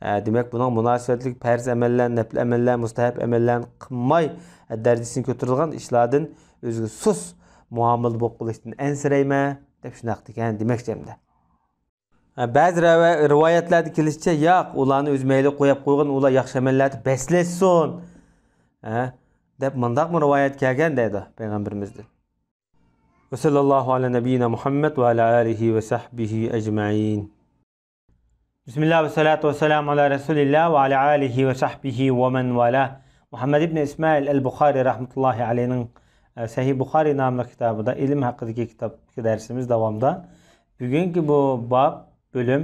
ئە، دېمەك، بۇنىڭ مۇناسىۋەتلىك پەرز ئەمەللەر، نەپلى ئەمەللەر، مۇستەھەب ئەمەللەرنى قىلماي، ئە، دەرىجىسىنى كۆتۈرىدىغان ئىشلاردىن ئۆزىگە سۇس مۇئامىلىدە بولۇپ قېلىشتىن ئەنسىرەيمەن، دەپ شۇنداق دېگەن دېمەكچى ئەمدى. ئە، بەزى رەۋە-، رىۋايەتلەردە كېلىشىچە، ياق، ئۇلارنى ئۆز مەيلىگە قويۇپ قويغىن، ئۇلار ياخشى ئەمەللەردە بەسلەشسۇن، ئە، دەپ مۇنداقمۇ رىۋايەت كەلگەن دەيدۇ پەيغەمبىرىمىزدىن. وصلى الله على نبينا محمد وعلى آله وصحبه أجمعين. بسم الله والصلاة والسلام على رسول الله وعلى آله وصحبه ومن والاه. مۇھەممەد ئىبن ئىسمائىل ئەل بۇخارىي رەھمەتۇللاھى ئەلەيھىنىڭ، ئە، سەھىھ بۇخارىي ناملىق كىتابىدا، ئىلىم ھەققىدىكى كىتابتىكى دەرسىمىز داۋامىدا. بۈگۈنكى بۇ باب، بۆلۈم،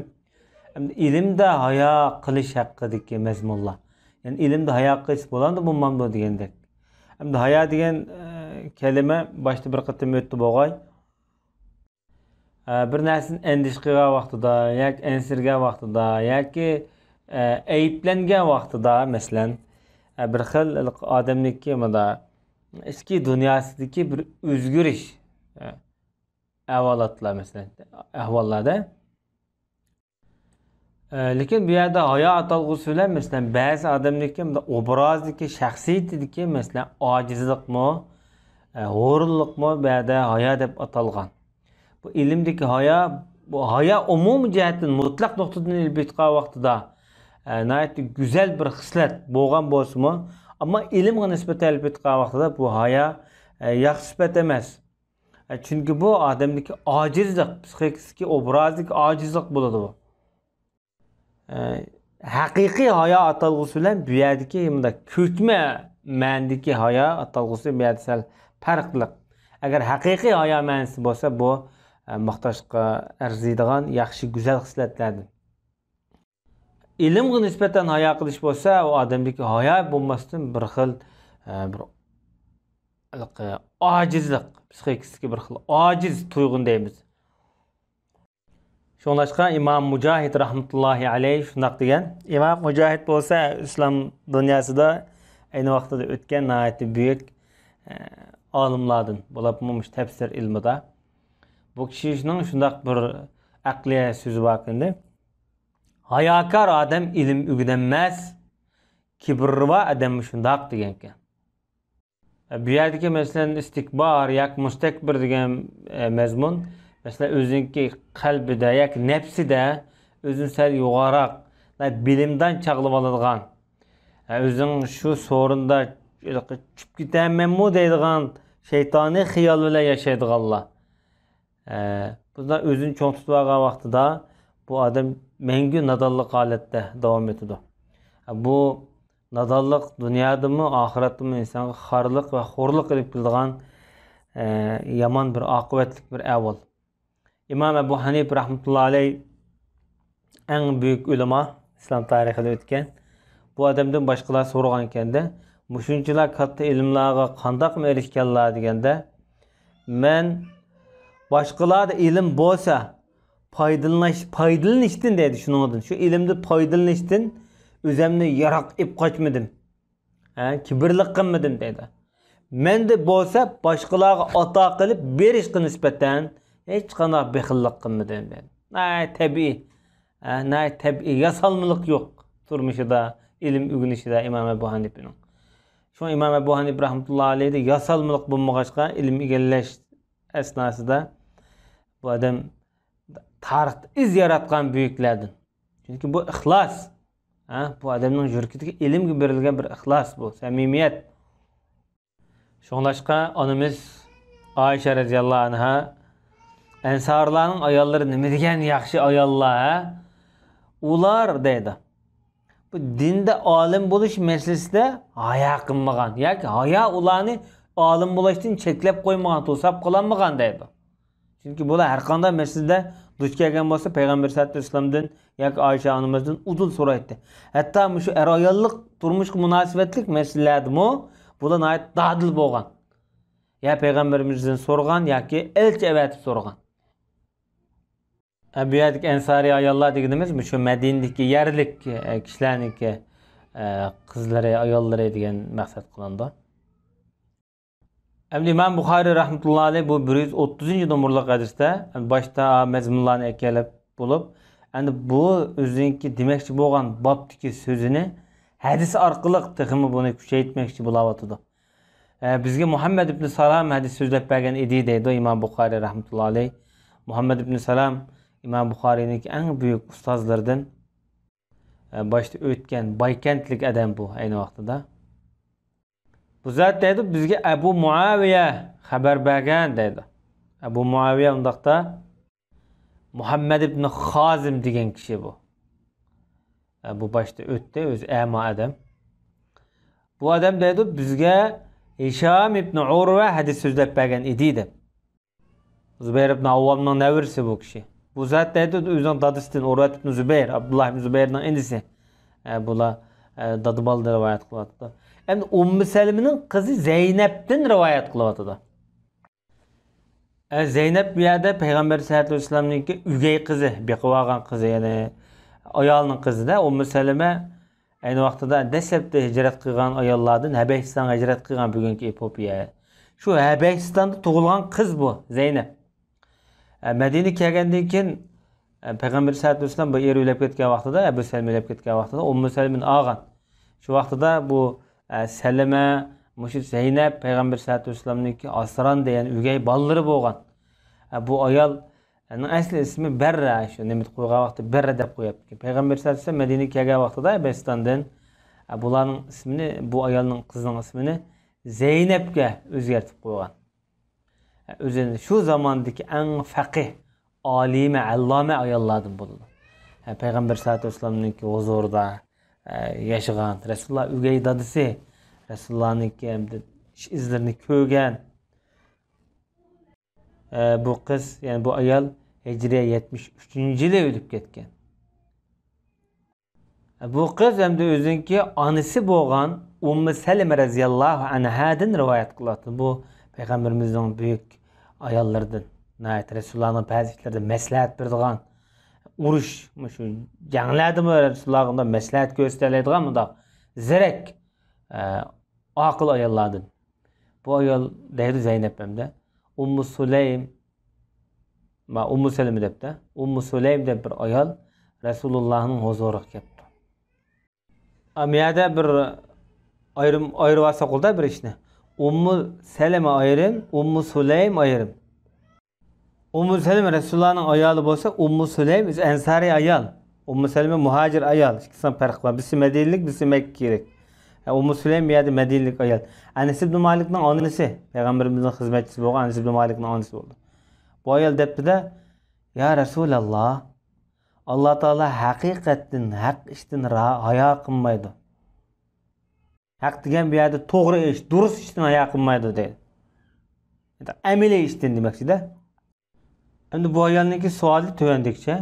ئەمدى ئىلىمدە ھايا قىلىش ھەققىدىكى مەزمۇنلار. يەنى ئىلىمدە ھايا قىلىش بولامدۇ، بولمامدۇ دېگەندەك. ئەمدى ھايا دېگەن، ئە، كەلىمە باشتا بىر قېتىم ئۆتتى بولغاي. ئە، بىر نەرسىدىن ئەندىشە قىلغان ۋاقتىدا ياكى ئەنسىرىگەن ۋاقتىدا ياكى، ئە، ئەيىبلەنگەن ۋاقتىدا، مەسىلەن، ئە، بىر خىل ئادەمنىڭكى مۇندا ئىچكى دۇنياسىدىكى بىر ئۆزگىرىش، ئە، ئەھۋالاتلار، مەسىلەن، ئەھۋاللاردا. ئە، لېكىن بۇ يەردە ھايا ئاتالغۇسى بىلەن، مەسىلەن، بەزى ئادەمنىڭكى مۇنداق ئوبرازدىكى، شەخسىيىتىدىكى، مەسىلەن، ئاجىزلىقمۇ، ئە، ھۇرۇنلۇقمۇ بۇ يەردە ھايا دەپ ئاتالغان. بۇ ئىلىمدىكى ھايا، بۇ ھايا ئومۇمىي جەھەتتىن مۇتلەق نۇقتىدىن ئېلىپ ئېيتقان ۋاقتىدا، ئە، ناھايىتى گۈزەل بىر خىسلەت بولغان بولسىمۇ، ئەمما ئىلىمغا نىسبەتەن ئېلىپ ئېيتقان ۋاقتىدا بۇ ھايا، ئە، ياخشى سۈپەت ئەمەس. ئە، چۈنكى بۇ ئادەمدىكى ئاجىزلىق، پسىخىكىسىدىكى، ئوبرازدىكى ئاجىزلىق بولىدۇ بۇ. ئە، ھەقىقىي ھايا ئاتالغۇسى بىلەن بۇ يەردىكى مۇنداق كۆچمە مەنىدىكى ھايا ئاتالغۇسى بۇ يەردە سەل پەرقلىق. ئەگەر ھەقىقىي ھايا مەنىسى بولسا، بۇ، ئە، ماختاشقا ئەرزىيدىغان ياخشى، گۈزەل خىسلەتلەردىن. ئىلىمغا نىسبەتەن ھايا قىلىش بولسا، ئۇ ئادەمدىكى ھايا بولماستىن بىر خىل، ئە، بىر ھېلىقى ئاجىزلىق، پسىخىكىسىدىكى بىر خىل ئاجىز تۇيغۇنى دەيمىز. شۇڭلاشقا ئىمام مۇجاھىد رەھمەتۇللاھى ئەلەيھ شۇنداق دېگەن. ئىمام مۇجاھىد بولسا ئىسلام دۇنياسىدا ئەينى ۋاقتىدا ئۆتكەن ناھايىتى بۈيۈك، ئە، ئالىملاردىن، بولۇپمۇ مۇشۇ تەپسىر ئىلمىدا. بۇ كىشىنىڭ شۇنداق بىر ئەقلىيە سۆزى باركەن، ھاياكار ئادەم ئىلىم ئۆگىنەلمەس، كىبىرى بار ئادەممۇ شۇنداق دېگەنكەن. بۇ يەردىكى، مەسىلەن، ئىستىكبار ياكى مۇستەكبىر دېگەن، ئە، مەزمۇن، مەسىلەن، ئۆزىنىڭكى قەلبىدە ياكى نەپسىدە ئۆزىنى سەل يوغانراق، بىلىمدان چاغلىۋالىدىغان، ئە، ئۆزىنىڭ شۇ سورۇندا چۈشۈپ كېتەرمەنمۇ دەيدىغان شەيتانىي خىيال بىلەن ياشايدىغانلار. ئە، بۇنداق ئۆزىنى چوڭ تۇتۇۋالغان ۋاقتىدا بۇ ئادەم مەڭگۈ نادانلىق ھالەتتە داۋام ئېتىدۇ. ئە، بۇ نادانلىق دۇنيادىمۇ، ئاخىرەتتىمۇ ئىنسانغا خارلىق ۋە خورلۇق ئېلىپ كېلىدىغان، ئە، يامان بىر ئاقىۋەتلىك بىر ئەھۋال. ئىمام ئەبۇ ھەنىپە رەھمەتۇللا ئەلەي ئەڭ بۈيۈك ئۆلىما، ئىسلام تارىخىدا ئۆتكەن. بۇ ئادەمدىن باشقىلار سورىغانكەندە، مۇشۇنچىلا كاتتا ئىلىملارغا قانداقمۇ ئېرىشكەنلار دېگەندە، مەن باشقىلاردا ئىلىم بولسا، پايدىلىنىش، پايدىلىنىشتىن دەيدۇ شۇنىڭدىن. شۇ ئىلىمدىن پايدىلىنىشتىن ئۆزەمنى يىراق ئېلىپ قاچمىدىم. ھە، كىبىرلىك قىلمىدىم دەيدۇ. مەندە بولسا باشقىلارغا ئاتا قىلىپ بېرىشقا نىسبەتەن ھېچقانداق بېخىللىق قىلمىدىم دەيدۇ. ناھايىتى تەبىئىي. ھە، ناھايىتى تەبىئىي، ياسالمىلىق يوق تۇرمۇشىدا، ئىلىم ئۆگىنىشىدە ئىمام ئەبۇ ھەنىپىنىڭ. شۇڭا ئىمام ئەبۇ ھەنىپە رەھمەتۇللا ئەلەيھدە ياسالمىلىق بولمىغاچقا، ئىلىم ئىگىلەش ئەسناسىدا بۇ ئادەم تارىختا ئىز ياراتقان بۈيۈكلەردىن. چۈنكى بۇ ئىخلاس. ھە، بۇ ئادەمنىڭ يۈرىكىدىكى ئىلىمگە بېرىلگەن بىر ئىخلاس بۇ، سەمىمىيەت. شۇڭلاشقا ئانىمىز ئائىشە رەزىياللاھۇ ئەنھا، «ئەنسارلارنىڭ ئاياللىرى نېمە دېگەن ياخشى ئاياللار، ھە؟ ئۇلار» دەيدۇ. بۇ دىندا ئالىم بولۇش مەسىلىسىدە ھايا قىلمىغان ياكى ھايا ئۇلارنى ئالىم بولۇشتىن چەكلەپ قويمىغان، توساپ قالالمىغان دەيدۇ. چۈنكى بۇلار ھەر قانداق مەسىلىدە دۇچ كەلگەن بولسا، پەيغەمبەر سەللەللاھۇ ئەلەيھى ۋەسەللەمدىن ياكى ئائىشە ئانىمىزدىن ئۇدۇل سورايتتى. ھەتتا مۇشۇ ئەر-ئاياللىق تۇرمۇشقا مۇناسىۋەتلىك مەسىلىلەردىمۇ بۇلار ناھايىتى دادىل بولغان. يا پەيغەمبىرىمىزدىن سورىغان ياكى ئەلچى ئەۋەتىپ سورىغان. ئە، بۇ يەردىكى ئەنسارىي ئاياللار دېگىنىمىز مۇشۇ مەدىنىدىكى يەرلىك، ئە، كىشىلەرنىڭكى، ئە، قىزلىرى، ئاياللىرى دېگەن مەقسەت قىلىنىدۇ. ئەمدى ئىمام بۇخارىي رەھمەتۇللا ئەلەيھ بۇ بىر يۈز ئوتتۇزىنچى نومۇرلۇق ھەدىستە باشتا مەزمۇنلارنى ئەكېلىپ بولۇپ، ئەمدى بۇ ئۆزىنىڭكى دېمەكچى بولغان بابتىكى سۆزىنى ھەدىس ئارقىلىق تېخىمۇ بۇنى كۈچەيتمەكچى بولاۋاتىدۇ. ئە، بىزگە مۇھەممەد ئىبنى سالام ھەدىس سۆزلەپ بەرگەن ئىدى، دەيدۇ ئىمام بۇخارىي رەھمەتۇللا ئەلەيھ. مۇھەممەد ئىبنى سالام ئىمام بۇخارىينىڭكى ئەڭ بۈيۈك ئۇستازلىرىدىن. ئە، باشتا ئۆتكەن بايكەنتلىك ئادەم بۇ ئەينى ۋاقتىدا. بۇ زات دەيدۇ، بىزگە ئەبۇ مۇئاۋىيە خەۋەر بەرگەن دەيدۇ. ئەبۇ مۇئاۋىيە ئۇنداقتا مۇھەممەد ئىبنى خازىم دېگەن كىشى بۇ. ئە، بۇ باشتا ئۆتتى، ئۆزى ئەما ئادەم. بۇ ئادەم دەيدۇ، بىزگە ھىشام ئىبنى ئۇرۋە ھەدىس سۆزلەپ بەرگەن ئىدى دەپ. زۇبەير ئىبنى ئاۋۋامنىڭ نەۋرىسى بۇ كىشى. بۇ زات دەيدۇ، ئۆزىنىڭ دادىسىدىن، ئۇرۋەت ئىبنى زۇبەير، ئابدۇللا ئىبنى زۇبەيرنىڭ ئىنىسى. ئە، بۇلار، ئە، دادا بالىدا رىۋايەت قىلىۋاتىدۇ. ئەمدى ئۇممۇ سەلمىنىڭ قىزى زەينەپتىن رىۋايەت قىلىۋاتىدۇ. ئە، زەينەپ بۇ يەردە پەيغەمبەر سەللەللاھۇ ئەلەيھى ۋەسەللەمنىڭكى ئۆگەي قىزى، بېقىۋالغان قىزى، يەنى ئايالىنىڭ قىزىدا. ئۇممۇ سەلمە ئەينى ۋاقتىدا دەسلەپتە ھىجرەت قىلغان ئاياللاردىن، ھەبەشىستانغا ھىجرەت قىلغان، بۈگۈنكى ئېپىئوپىيە. شۇ ھەبەشىستاندا تۇغۇلغان قىز بۇ، زەينەپ. ئە، مەدىنىگە كەلگەندىن كېيىن، ئە، پەيغەمبەر سەللەللاھۇ ئەلەيھى ۋەسەللەم بۇ ئېرى ئۆلۈپ كەتكەن ۋاقتىدا، ئەبۇ سەلىمە ئۆلۈپ كەتكەن ۋاقتىدا ئۇممۇ سەلىمىنى ئالغان. شۇ ۋاقتىدا بۇ، ئە، سەلىمە، مۇشۇ زەينەپ پەيغەمبەر سەللەللاھۇ ئەلەيھى ۋەسەللەمنىڭكى ئاسراندى، يەنى ئۆگەي بالىلىرى بولغان. ئە، بۇ ئايال، ئەنىڭ ئەسلى ئىسمى بەررە، شۇ نېمە قويغان ۋاقتى بەررە دەپ قويۇپتىكەن. پەيغەمبەر سەللەللاھۇ ئەلەيھى ۋەسەللەم مەدىنىگە كەلگەن ۋاقتىدا ھەبەستاندىن، ئە، بۇلارنىڭ ئىسمىنى، بۇ ئايالنىڭ، قىزنىڭ ئىسمىنى زەينەپكە ئۆزگەرتىپ قويغان. ئە، ئۆزىنى شۇ زاماندىكى ئەڭ فەقىھ، ئالىمە، ئەللامە ئاياللاردىن بولىدۇ. ئە، پەيغەمبەر سەللەللاھۇ ئەلەيھى ۋەسەللەمنىڭكى ھۇزۇرىدا، ئە، ياشىغان، رەسۇلۇللا ئۆگەي دادىسى، رەسۇلۇللانىڭكى ئىش ئىزلىرىنى كۆرگەن. ئە، بۇ قىز، يەنى بۇ ئايال ھىجرىيە يەتمىش ئۈچىنچى يىلى ئۆلۈپ كەتكەن. بۇ قىز ھەمدە ئۆزىنىڭكى ئانىسى بولغان ئۇممۇ سەلىمە رەزىياللاھۇ ئەنھادىن رىۋايەت قىلىۋاتىدۇ. بۇ پەيغەمبىرىمىزنىڭ بۈيۈك ئاياللىرىدىن، ناھايىتى رەسۇلۇللانىڭ بەزى ئىشلىرىدا مەسلىھەت بېرىدىغان، ئۇرۇش، مۇشۇ جەڭلەردىمۇ رەسۇلۇللاغا مەسلىھەت كۆرسىتەلەيدىغان مۇنداق زېرەك، ئە، ئاقىل ئاياللاردىن. بۇ ئايال دەيدۇ زەينەپ ھەمدە، ئۇممۇ سۇلەيم، ما، ئۇممۇ سەلىمە دەپتە، ئۇممۇ سۇلەيم دەپ بىر ئايال رەسۇلۇللانىڭ ھۇزۇرىغا كەپتۇ. ئەمما يەردە بىر ئايرىم، ئايرىۋالساق بولىدۇ بىر ئىشنى. ئۇممۇ سەلىمە ئايرىم، ئۇممۇ سۇلەيم ئايرىم. ئۇممۇ سەلىمە رەسۇلۇللانىڭ ئايالى بولسا، ئۇممۇ سۇلەيم ئۆزى ئەنسارىي ئايال. ئۇممۇ سەلىمە مۇھاجىر ئايال. ئىككىسىنىڭ پەرقى بار. بىرسى مەدىنىلىك، بىرسى مەككىلىك. ئە، ئۇممۇ سۇلەيم بۇ يەردە مەدىنىلىك ئايال. ئەنەس ئىبنى مالىكنىڭ ئانىسى، پەيغەمبىرىمىزنىڭ خىزمەتچىسى بولغان ئەنەس ئىبنى مالىكنىڭ ئانىسى بولدى. بۇ ئايال دەپتىدە، يا رەسۇلەللا، ئاللا تائالا ھەقىقەتتىن ھەق ئىشتىن را-، ھايا قىلمايدۇ. ھەق دېگەن بۇ يەردە توغرا ئىش، دۇرۇس ئىشتىن ھايا قىلمايدۇ دەيدۇ. ئەمەلىي ئىشتىن دېمەكچىدە. ئەمدى بۇ ئايالنىڭكى سوئالى تۆۋەندىكىچە.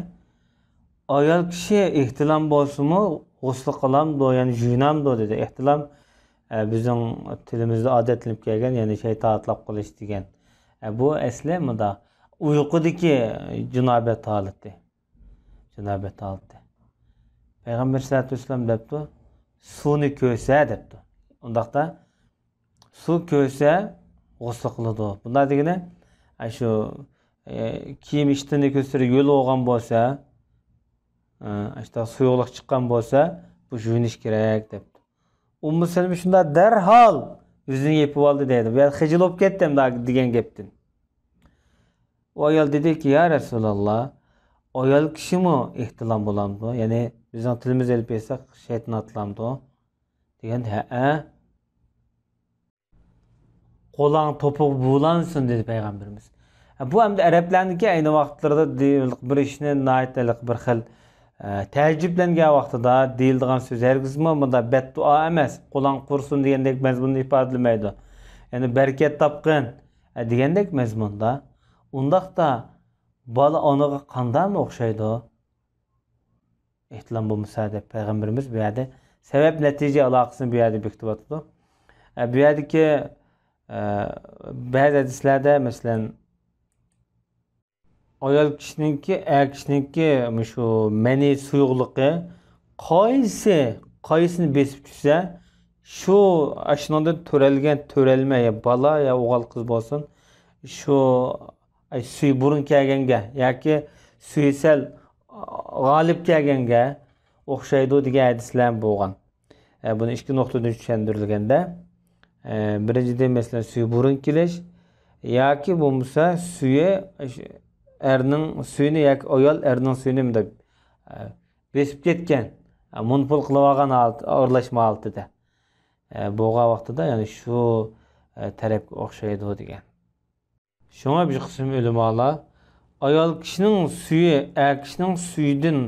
ئايال كىشى ئېھتىلام بولسىمۇ غۇسلى قىلامدۇ، يەنى جۇيۇنامدۇ دېدى. ئېھتىلام، ئە، بىزنىڭ تىلىمىزدا ئادەتلىنىپ كەلگەن، يەنى شەيتان ئاتلاپ قېلىش دېگەن. ئە، بۇ ئەسلى مۇنداق ئۇيقۇدىكى جۇنابەت ھالىتى. جۇنابەت ھالىتى. پەيغەمبەر سەللەللاھۇ ئەلەيھى ۋەسەللەم دەپتۇ، سۇنى كۆرسە دەپتۇ. ئۇنداقتا سۇ كۆرسە غۇسلى قىلىدۇ. بۇنداق دېگىنى، ئە، شۇ، ئە، كىيىم ئىشتىنى كۆتۈرۈپ يول بولغان بولسا، ئە، ئاشۇنداق سۇيۇقلۇق چىققان بولسا، بۇ يۇيۇنۇش كېرەك دەپتۇ. ئۇممۇ سەلىمە شۇنداق دەرھال يۈزىنى يېپىۋالدى دەيدۇ. بۇ يەردە خىجىل بولۇپ كەتتى دېگەن گەپتىن. ئۇ ئايال دېدىكى، يا رەسۇلاللا، ئايال كىشىمۇ ئېھتىلام بولامدۇ؟ يەنى بىزنىڭ تىلىمىزدا ئېلىپ ئېيتساق، شەيتان ئاتلامدۇ؟ دېگەندە، ھەئە. قولاڭ توپىغا بۇلانسۇن، دېدى پەيغەمبىرىمىز. بۇ ئەمدى ئەرەبلەرنىڭكى ئەينى ۋاقىتلىرىدا دېيىلىدىغان بىر ئىشنى ناھايىتى ھېلىقى بىر خىل، ئە، تەئەججۈپلەنگەن ۋاقتىدا دېيىلىدىغان سۆز ھەرگىزمۇ مۇنداق بەددۇئا ئەمەس، قولاڭ قۇرۇسۇن دېگەندەك مەزمۇننى ئىپادىلىمەيدۇ. يەنى بەرىكەت تاپقىن، ئە، دېگەندەك مەزمۇندا. ئۇنداقتا بالا ئانىغا قانداقمۇ ئوخشايدۇ؟ ئېھتىلام بولمىسا دەپ پەيغەمبىرىمىز بۇ يەردە سەۋەب نەتىجە ئالاقىسىنى بۇ يەردە بېكىتىۋاتىدۇ. ئە، بۇ يەردىكى، ئە، بەزى ھەدىسلەردە، مەسىلەن، ئايال كىشىنىڭكى، ئەر كىشىنىڭكى مۇشۇ مەنىي سۇيۇقلۇقى قايسى، قايسىنى بېسىپ چۈشسە، شۇ ئاشۇنىڭدىن تۆرەلگەن، تۆرەلمە يا بالا يا ئوغۇل قىز بولسۇن، شۇ ئاي، سۈيى بۇرۇن كەلگەنگە ياكى سۈيى سەل غالىب كەلگەنگە ئوخشايدۇ دېگەن ھەدىسلەر بولغان. ئە، بۇنى ئىككى نۇقتىدىن چۈشەندۈرۈلگەندە، ئە، بىرىنچىدىن، مەسىلەن، سۈيى بۇرۇن كېلىش ياكى بولمىسا سۈيى، ئەرنىڭ سۈيىنى ياكى ئايال ئەرنىڭ سۈيىنى مۇنداق، ئە، بېسىپ كەتكەن، ئە، مونوپول قىلىۋالغان ھالەت، ئارىلاشما ھالىتىدە، ئە، بولغان ۋاقتىدا، يەنى شۇ، ئە، تەرەپكە ئوخشايدۇ دېگەن. شۇڭا بىر قىسىم ئۆلىمالار ئايال كىشىنىڭ سۈيى ئەر كىشىنىڭ سۈيىدىن،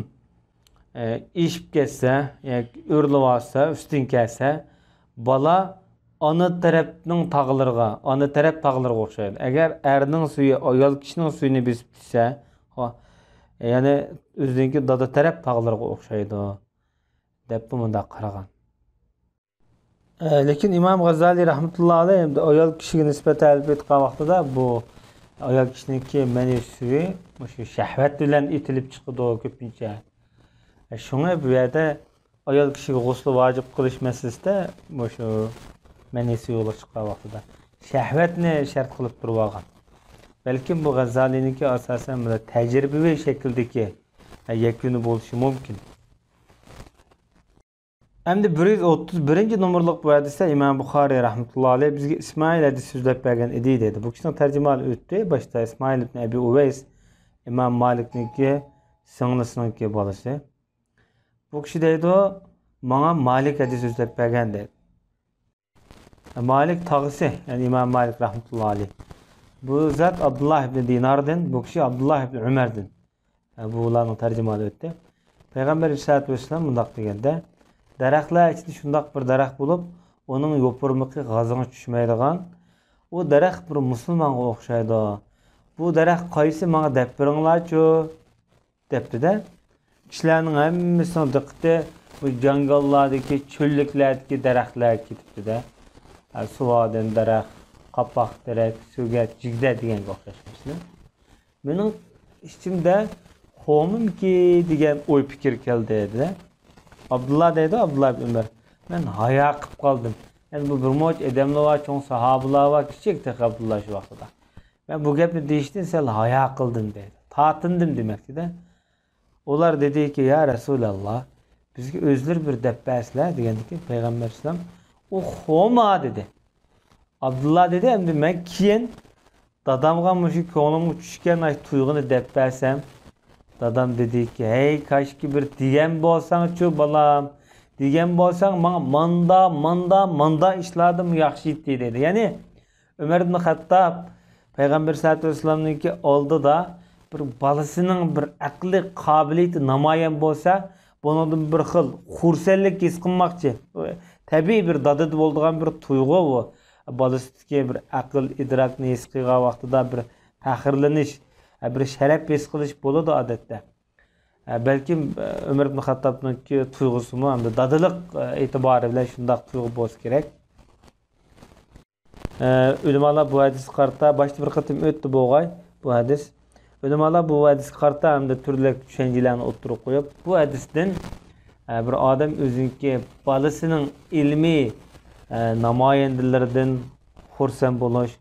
ئە، ئېشىپ كەتسە ياكى ئۆرلىۋالسا، ئۈستۈن كەلسە، بالا ئانا تەرەپنىڭ تاغلىرىغا، ئانا تەرەپ تاغلىرىغا ئوخشايدۇ. ئەگەر ئەرنىڭ سۈيى ئايال كىشىنىڭ سۈيىنى بېسىپ چۈشسە، خو-، يەنى ئۆزىنىڭكى دادا تەرەپ تاغلىرىغا ئوخشايدۇ، دەپمۇ مۇنداق قارىغان. ئە، لېكىن ئىمام غازالىي رەھمەتۇللا ئەلەيھ ئايال كىشىگە نىسبەتەن ئېلىپ ئېيتقان ۋاقتىدا، بۇ ئايال كىشىنىڭكى مەنىي سۈيى مۇشۇ شەھۋەت بىلەن ئېتىلىپ چىقىدۇ كۆپىنچە. ئە، شۇڭا بۇ يەردە ئايال كىشىگە غۇسلى ۋاجىپ قىلىش مەسىلىسىدە مۇشۇ مەنىي سۇيۇقلۇق چىققان ۋاقتىدا شەھۋەتنى شەرت قىلىپ تۇرۇۋالغان. بەلكىم بۇ غازالىينىڭكى ئاساسەن بۇ تەجرىبىۋى شەكىلدىكى يەكۈنى بولۇشى مۇمكىن. ئەمدى بىر يۈز ئوتتۇز بىرىنچى نومۇرلۇق بۇ ھەدىستە ئىمام بۇخارىي رەھمەتۇللاھى ئەلەيھ بىزگە ئىسمائىل ھەدىس سۆزلەپ بەرگەن ئىدى دەيدۇ. بۇ كىشىنىڭ تەرجىمىھالى ئۆتتى. باشتا ئىسمائىل ئىبن ئەبى ئۇۋەيس، ئىمام مالىكنىڭكى سىڭلىسىنىڭكى بالىسى. بۇ كىشى دەيدۇ، ماڭا مالىك ھەدىس سۆزلەپ بەرگەن دەيدۇ. مالىك تاغىسى، يەنى ئىمام مالىك رەھمەتۇللاھى ئەلەيھ. بۇ زات ئابدۇللا ئىبن دىناردىن، بۇ كىشى ئابدۇللا ئىبن ئۆمەردىن. بۇ ئۇلارنىڭ تەرجىمىھالى ئۆتتى. پەيغەمبەر ئەلەيھىسسالاتۇ ۋەسسالام مۇنداق دېگەندە، دەرەخلەر ئىچىدە شۇنداق بىر دەرەخ بولۇپ، ئۇنىڭ يوپۇرمىقى غازىڭغا چۈشمەيدىغان، ئۇ دەرەخ بىر مۇسۇلمانغا ئوخشايدۇ. بۇ دەرەخ قايسى، ماڭا دەپ بېرىڭلارچۇ، دەپتۇ-دە. كىشىلەرنىڭ ھەممىسىنىڭ دىققىتى بۇ جاڭگاللاردىكى، چۆللۈكلەردىكى دەرەخلەرگە كېتىپتۇ-دە. ھە، سۇۋادەن دەرەخ، قاپاق تېرەك، سۆگەت، جىگدە دېگەنگە ئوخشاش مەسىلە. مېنىڭ ئىچىمدە قومۇمكى دېگەن ئوي پىكىر كەلدى، دېدى. ئابدۇللا دەيدۇ، ئابدۇللا ئىبن ئۆمەر، مەن ھايا قىپ قالدىم. يەنى بۇ بىر مۇنچە ئادەملەر بار، چوڭ ساھابىلار بار، كىچىك تېخى ئابدۇللا شۇ ۋاقتىدا. مەن بۇ گەپنى دېيىشتىن سەل ھايا قىلدىم دەيدۇ. تارتىندىم دېمەكچىدە. ئۇلار دېدىكى، يا رەسۇلەللا، بىزگە ئۆزلىرى بىر دەپ بەرسىلە دېگەندىكىن پەيغەمبەر ئەلەيھىسسالام، ئۇخۇما دېدى. ئابدۇللا دېدى، ئەمدى مەن كېيىن دادامغا مۇشۇ كۆڭلۈمگە چۈشكەن ئاشۇ تۇيغۇنى دەپ بەرسەم، دادام دېدىكى، ھەي، كاشكى بىر دېگەن بولساڭچۇ بالام، دېگەن بولساڭ ماڭا ماندا، ماندا، ماندا ئىشلاردىمۇ ياخشى ئىدى دېدى. يەنى ئۆمەر ئىبن خەتتاب پەيغەمبەر سەللەللاھۇ ئەلەيھى ۋەسەللەمنىڭكى ئالدىدا بىر بالىسىنىڭ بىر ئەقلىي قابىلىيىتى نامايان بولسا، بۇنىڭدىن بىر خىل خۇرسەنلىك ھېس قىلماقچى. تەبىئىي بىر دادىدا بولىدىغان بىر تۇيغۇ بۇ. بالىسىدىكى بىر ئەقىل، ئىدراكنى ھېس قىلغان ۋاقتىدا بىر پەخىرلىنىش، بىر شەرەپ ھېس قىلىش بولىدۇ ئادەتتە. بەلكىم ئۆمەر ئىبن خەتتابنىڭكى تۇيغۇسىمۇ ھەمدە دادىلىق ئېتىبارى بىلەن شۇنداق تۇيغۇ بولسا كېرەك. ئە، ئۆلىمالار بۇ ھەدىسكە قارىتا، باشتا بىر قېتىم ئۆتتى بولغاي بۇ ھەدىس. ئۆلىمالار بۇ ھەدىسكە قارىتا ھەمدە تۈرلۈك چۈشەنچىلەرنى ئوتتۇرىغا قويۇپ، بۇ ھەدىستىن، ئە، بىر ئادەم ئۆزىنىڭكى بالىسىنىڭ ئىلمىي، ئە، نامايەندىلىرىدىن خۇرسەن بولۇش،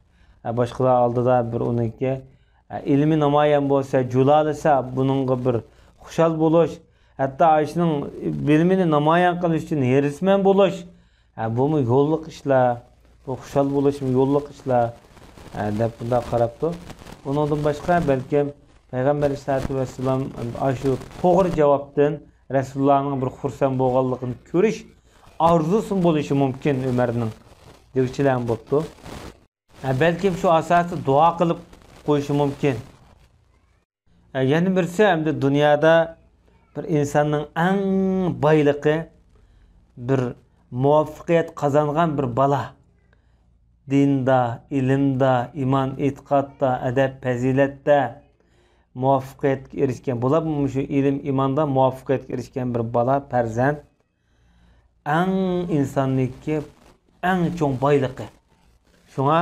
ئە، باشقىلار ئالدىدا بىر ئۇنىڭكى، ئە، ئىلمى نامايان بولسا، جۇلالىسا، بۇنىڭغا بىر خۇشال بولۇش، ھەتتا ئاشۇنىڭ بىلىمىنى نامايان قىلىش ئۈچۈن ھېرىسمەن بولۇش، ھە، بۇمۇ يوللۇق ئىشلار، بۇ خۇشال بولۇشمۇ يوللۇق ئىشلار، ھە، دەپ بۇنداق قاراپتۇ. ئۇنىڭدىن باشقا، بەلكىم پەيغەمبەر ئەلەيھىسسالاتۇ ۋەسسالام ئاشۇ توغرا جاۋابتىن رەسۇلۇللانىڭ بىر خۇرسەن بولغانلىقىنى كۆرۈش ئارزۇسىمۇ بولۇشى مۇمكىن ئۆمەرنىڭ دېگۈچىلەرمۇ بوپتۇ. ھە، بەلكىم شۇ ئاساستا دۇئا قىلىپ قويۇشى مۇمكىن. ھە، يەنە بىرسى، ئەمدى دۇنيادا بىر ئىنساننىڭ ئەڭ بايلىقى، بىر مۇۋەپپەقىيەت قازانغان بىر بالا. دىندا، ئىلىمدا، ئىمان، ئېتىقادتا، ئەدەپ، پەزىلەتتە مۇۋەپپەقىيەتكە ئېرىشكەن، بولۇپمۇ مۇشۇ ئىلىم، ئىماندا مۇۋەپپەقىيەتكە ئېرىشكەن بىر بالا، پەرزەنت. ئەڭ ئىنساننىڭكى ئەڭ چوڭ بايلىقى. شۇڭا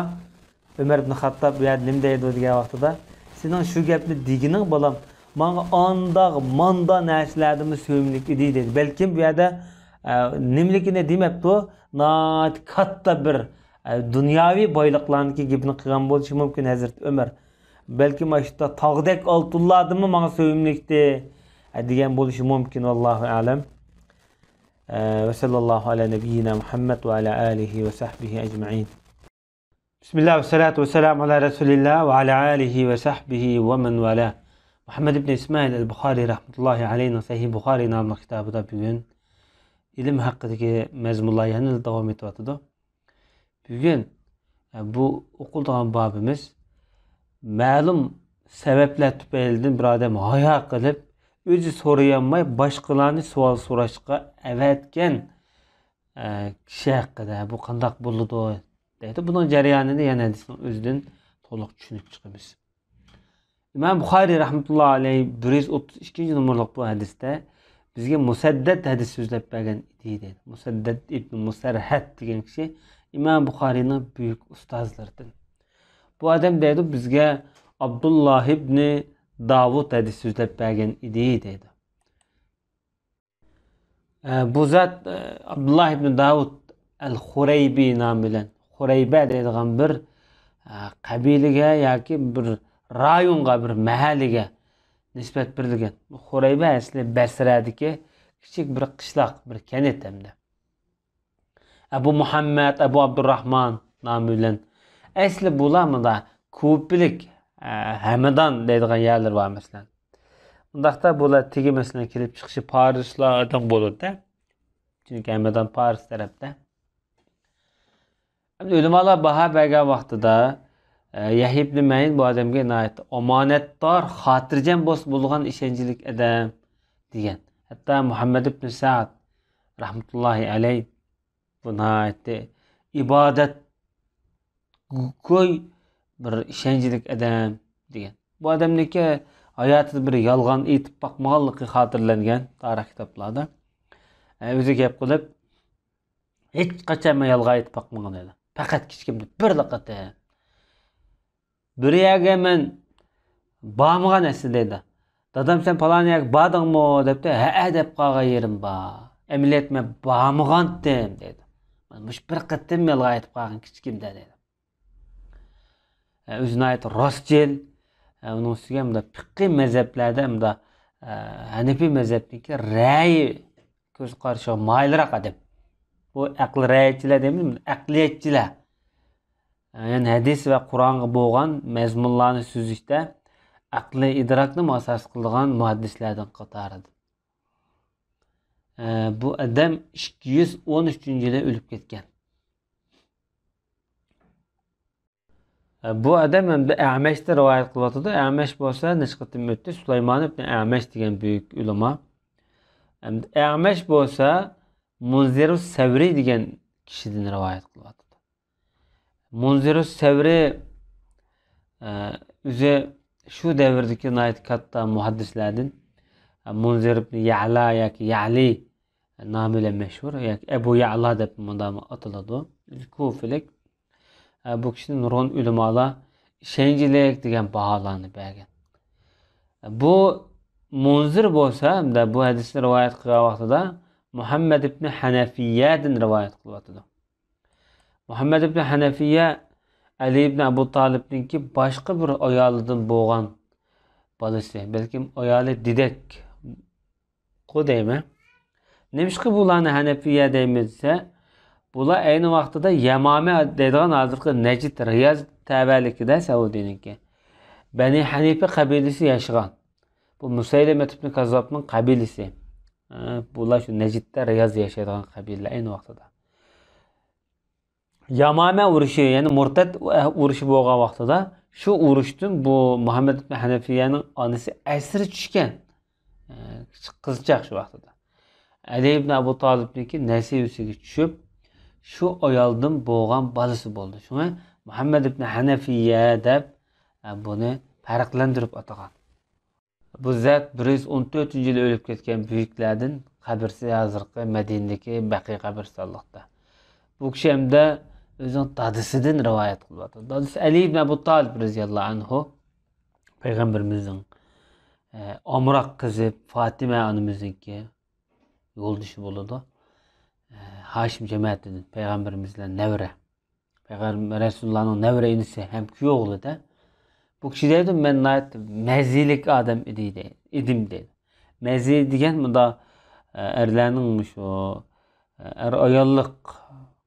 ئۆمەر ئىبن خەتتاب بۇ يەردە نېمە دەيدۇ دېگەن ۋاقتىدا، سېنىڭ شۇ گەپنى دېگىنىڭ، بالام، ماڭا ئانداق، ماندا نەرسىلەردىنمۇ سۆيۈملۈك ئىدى، دېدى. بەلكىم بۇ يەردە، ئە، نېمىلىكىنى دېمەپتۇ، ناھايىتى كاتتا بىر، ئە، دۇنياۋى بايلىقلارنىڭكى گېپىنى قىلغان بولۇشى مۇمكىن ھەزرىتى ئۆمەر. بەلكىم ئاشۇ تاغدەك ئالتۇنلاردىنمۇ ماڭا سۆيۈملۈكتى، ئە، دېگەن بولۇشى مۇمكىن، ۋاللاھۇ ئەلەم. ئە، ۋە سەللەللاھۇ ئەلە نەبىييىنا مۇھەممەد ۋە ئەلە ئالىھى ۋە سەھبىھى ئەجمەئىن. بىسمىللا ۋە سەلاتۇ ۋە سەلامۇ ئەلە رەسۇلىللا ۋە ئەلە ئالىھى ۋە سەھبىھى ۋە مەن ۋەلا. مۇھەممەد ئىبن ئىسمائىل ئەل بۇخارىي رەھمەتۇللاھى ئەلەيھىنىڭ سەھىھ بۇخارىي ناملىق كىتابىدا بۈگۈن ئىلىم ھەققىدىكى مەزمۇنلار يەنىلا داۋام ئېتىۋاتىدۇ. بۈگۈن، ئە، بۇ ئوقۇلىدىغان بابىمىز مەلۇم سەۋەبلەر تۈپەيلىدىن بىر ئادەم ھايا قىلىپ، ئۆزى سورىيالماي باشقىلارنى سوئال سوراشقا ئەۋەتكەن، ئە، كىشى ھەققىدە، بۇ قانداق بولىدۇ دەيدۇ. بۇنىڭ جەريانىنى يەنە ھەدىستىن ئۆزىدىن تولۇق چۈشىنىپ چىقىمىز. ئىمام بۇخارىي رەھمەتۇللا ئەلەيھ بىر يۈز ئوتتۇز ئىككىنچى نومۇرلۇق بۇ ھەدىستە بىزگە مۇسەددەد ھەدىس سۆزلەپ بەرگەن ئىدى، دەيدۇ. مۇسەددەد ئىبن مۇسەرھەد دېگەن كىشى ئىمام بۇخارىينىڭ بۈيۈك ئۇستازلىرىدىن. بۇ ئادەم، دەيدۇ، بىزگە ئابدۇللا ئىبنى داۋۇت ھەدىس سۆزلەپ بەرگەن ئىدى، دەيدۇ. ئە، بۇ زات، ئە، ئابدۇللا ئىبن داۋۇت ئەل خۇرەيبى نامى بىلەن، خۇرەيبە دەيدىغان بىر، ئە، قەبىلىگە ياكى بىر رايونغا، بىر مەھەللىگە نىسبەت بېرىلگەن. خۇرەيبە ئەسلى بەسرەدىكى كىچىك بىر قىشلاق، بىر كەنت ھەمدە. ئەبۇ مۇھەممەد، ئەبۇ ئابدۇرراھمان نامى بىلەن. ئەسلى بۇلار مۇندا كۇپىلىك، ئە، ھەمدان دەيدىغان يەرلىرى بار، مەسىلەن. ئۇنداقتا بۇلار تېگى، مەسىلەن، كېلىپ چىقىشى پارسلاردىن بولىدۇ-دە. چۈنكى ھەمدان پارس تەرەپتە. ئەمدى ئۆلىمالار باھا بەرگەن ۋاقتىدا، ئە، يەھيا ئىبنى مەئىن بۇ ئادەمگە ناھايىتى ئامانەتدار، خاتىرجەم بولسا بولىدىغان ئىشەنچلىك ئادەم دېگەن. ھەتتا مۇھەممەد ئىبنى سەئد رەھمەتۇللاھى ئەلەيھ بۇ ناھايىتى ئىبادەتگۆي بىر ئىشەنچلىك ئادەم دېگەن. بۇ ئادەمنىڭكى ھاياتىدا بىر يالغان ئېيتىپ باقمىغانلىقى خاتىرىلەنگەن تارىخ كىتابلاردا. ئە، ئۆزى گەپ قىلىپ، ھېچقاچان مەن يالغان ئېيتىپ باقمىغان دەيدۇ. پەقەت كىچىكىمدە بىرلا قېتىم. بىر يەرگە مەن بارمىغان ئەسلى دەيدۇ. دادام، سەن پالان يەرگە باردىڭمۇ دەپتۇ. ھەئە دەپ قالغان يېرىم بار. ئەمەلىيەت مەن بارمىغانتىم دەيدۇ. مانا مۇشۇ بىر قېتىم يالغان ئېيتىپ قالغان كىچىكىمدە دەيدۇ. ئە، ئۆزى ناھايىتى راستچىل. ئە، ئۇنىڭ ئۈستىگە مۇنداق پىققىي مەزھەپلەردە مۇنداق، ئە، ھەنىپىي مەزھەپنىڭكى رەي كۆز قارىشىغا مايىلراق ئادەم. بۇ ئەقلىي رەيچىلەر دەيمىز، ئەقلىيەتچىلەر. يەنى ھەدىس ۋە قۇرئانغا بولغان مەزمۇنلارنى سۈزۈشتە ئەقلىي ئىدراكنىمۇ ئاساس قىلىدىغان مۇھەددىسلەردىن قاتارىدا. ئە، بۇ ئادەم ئىككى يۈز ئون ئۈچىنچى يىلى ئۆلۈپ كەتكەن. بۇ ئادەم ئەمدى ئەمەشتىن رىۋايەت قىلىۋاتىدۇ. ئەمەش بولسا نەچچە قېتىم ئۆتتى. سۇلايمان ئىبن ئەمەش دېگەن بۈيۈك ئۆلىما. ئەمدى ئەمەش بولسا مۇنزىرۇ سەۋرى دېگەن كىشىدىن رىۋايەت قىلىۋاتىدۇ. مۇنزىرۇ سەۋرى، ئە، ئۆزى شۇ دەۋردىكى ناھايىتى كاتتا مۇھەددىسلەردىن. ئە، مۇنزىر ئىبن يەئلا ياكى يەئلى نامى بىلەن مەشھۇر، ياكى ئەبۇ يەئلا دەپ مۇنداق ئاتىلىدۇ. ئۆزى كۇفىلىك. ئە، بۇ كىشىنى نۇرغۇن ئۆلىمالار ئىشەنچلىك دېگەن باھالارنى بەرگەن. ئە، بۇ مۇنزىر بولسا، ھەمدە بۇ ھەدىسنى رىۋايەت قىلغان ۋاقتىدا مۇھەممەد ئىبنى ھەنەفىيەدىن رىۋايەت قىلىۋاتىدۇ. مۇھەممەد ئىبنى ھەنەفىيە ئەلى ئىبنى ئەبۇ تالىپنىڭكى باشقا بىر ئايالىدىن بولغان بالىسى، بەلكىم ئايالى دېدەك قۇ دەيمەن. نېمىشقا بۇلارنى ھەنەفىيە دەيمىز دېسە، بۇلار ئەينى ۋاقتىدا يەمامە دەيدىغان ھازىرقى نەجد رىياز تەۋەلىكىدە سەئۇدىنىڭكى. بەنى ھەنىفە قەبىلىسى ياشىغان. بۇ مۇسەيلىمەت ئىبنى كاززابنىڭ قەبىلىسى. ھە، بۇلار شۇ نەجدتە رىياز ياشايدىغان قەبىلىلەر ئەينى ۋاقتىدا. يامامە ئۇرۇشى، يەنى مۇرتەت ئۇرۇشى بولغان ۋاقتىدا شۇ ئۇرۇشتىن بۇ مۇھەممەد ئىبن ھەنەفىيەنىڭ ئانىسى ئەسىرى چۈشكەن. ئە، قىزچاق شۇ ۋاقتىدا. ئەلى ئىبن ئەبۇ تالىپنىڭكى نەسىۋىسىگە چۈشۈپ، شۇ ئايالدىن بولغان بالىسى بولدى. شۇڭا مۇھەممەد ئىبن ھەنەفىيە دەپ، ئە، بۇنى پەرقلەندۈرۈپ ئاتىغان. بۇ زات بىر يۈز ئون تۆتىنچى يىلى ئۆلۈپ كەتكەن بۈيۈكلەردىن، قەبرىسى ھازىرقى مەدىنىدىكى بەقىي قەبرىستانلىقتا. بۇ كىشى ھەمدە ئۆزىنىڭ دادىسىدىن رىۋايەت قىلىۋاتىدۇ. دادىسى ئەلى ئىبن ئەبۇ تالىپ رەزىياللاھۇ ئەنھۇ پەيغەمبىرىمىزنىڭ، ئە، ئامراق قىزى فاتىمە ئانىمىزنىڭكى يولدىشى بولىدۇ. ئە، ھاشىم جەمەتىدىن پەيغەمبىرىمىز بىلەن نەۋرە. پەيغەمبەر رەسۇلۇللانىڭ نەۋرە ئىنىسى ھەم كۈيئوغلى-دە. بۇ كىشى دەيدۇ، مەن ناھايىتى مەزىلىك ئادەم ئىدى دەي-، ئىدىم دەيدۇ. مەزى دېگەن مۇندا، ئە، ئەرلەرنىڭ مۇشۇ، ئە، ئەر-ئاياللىق،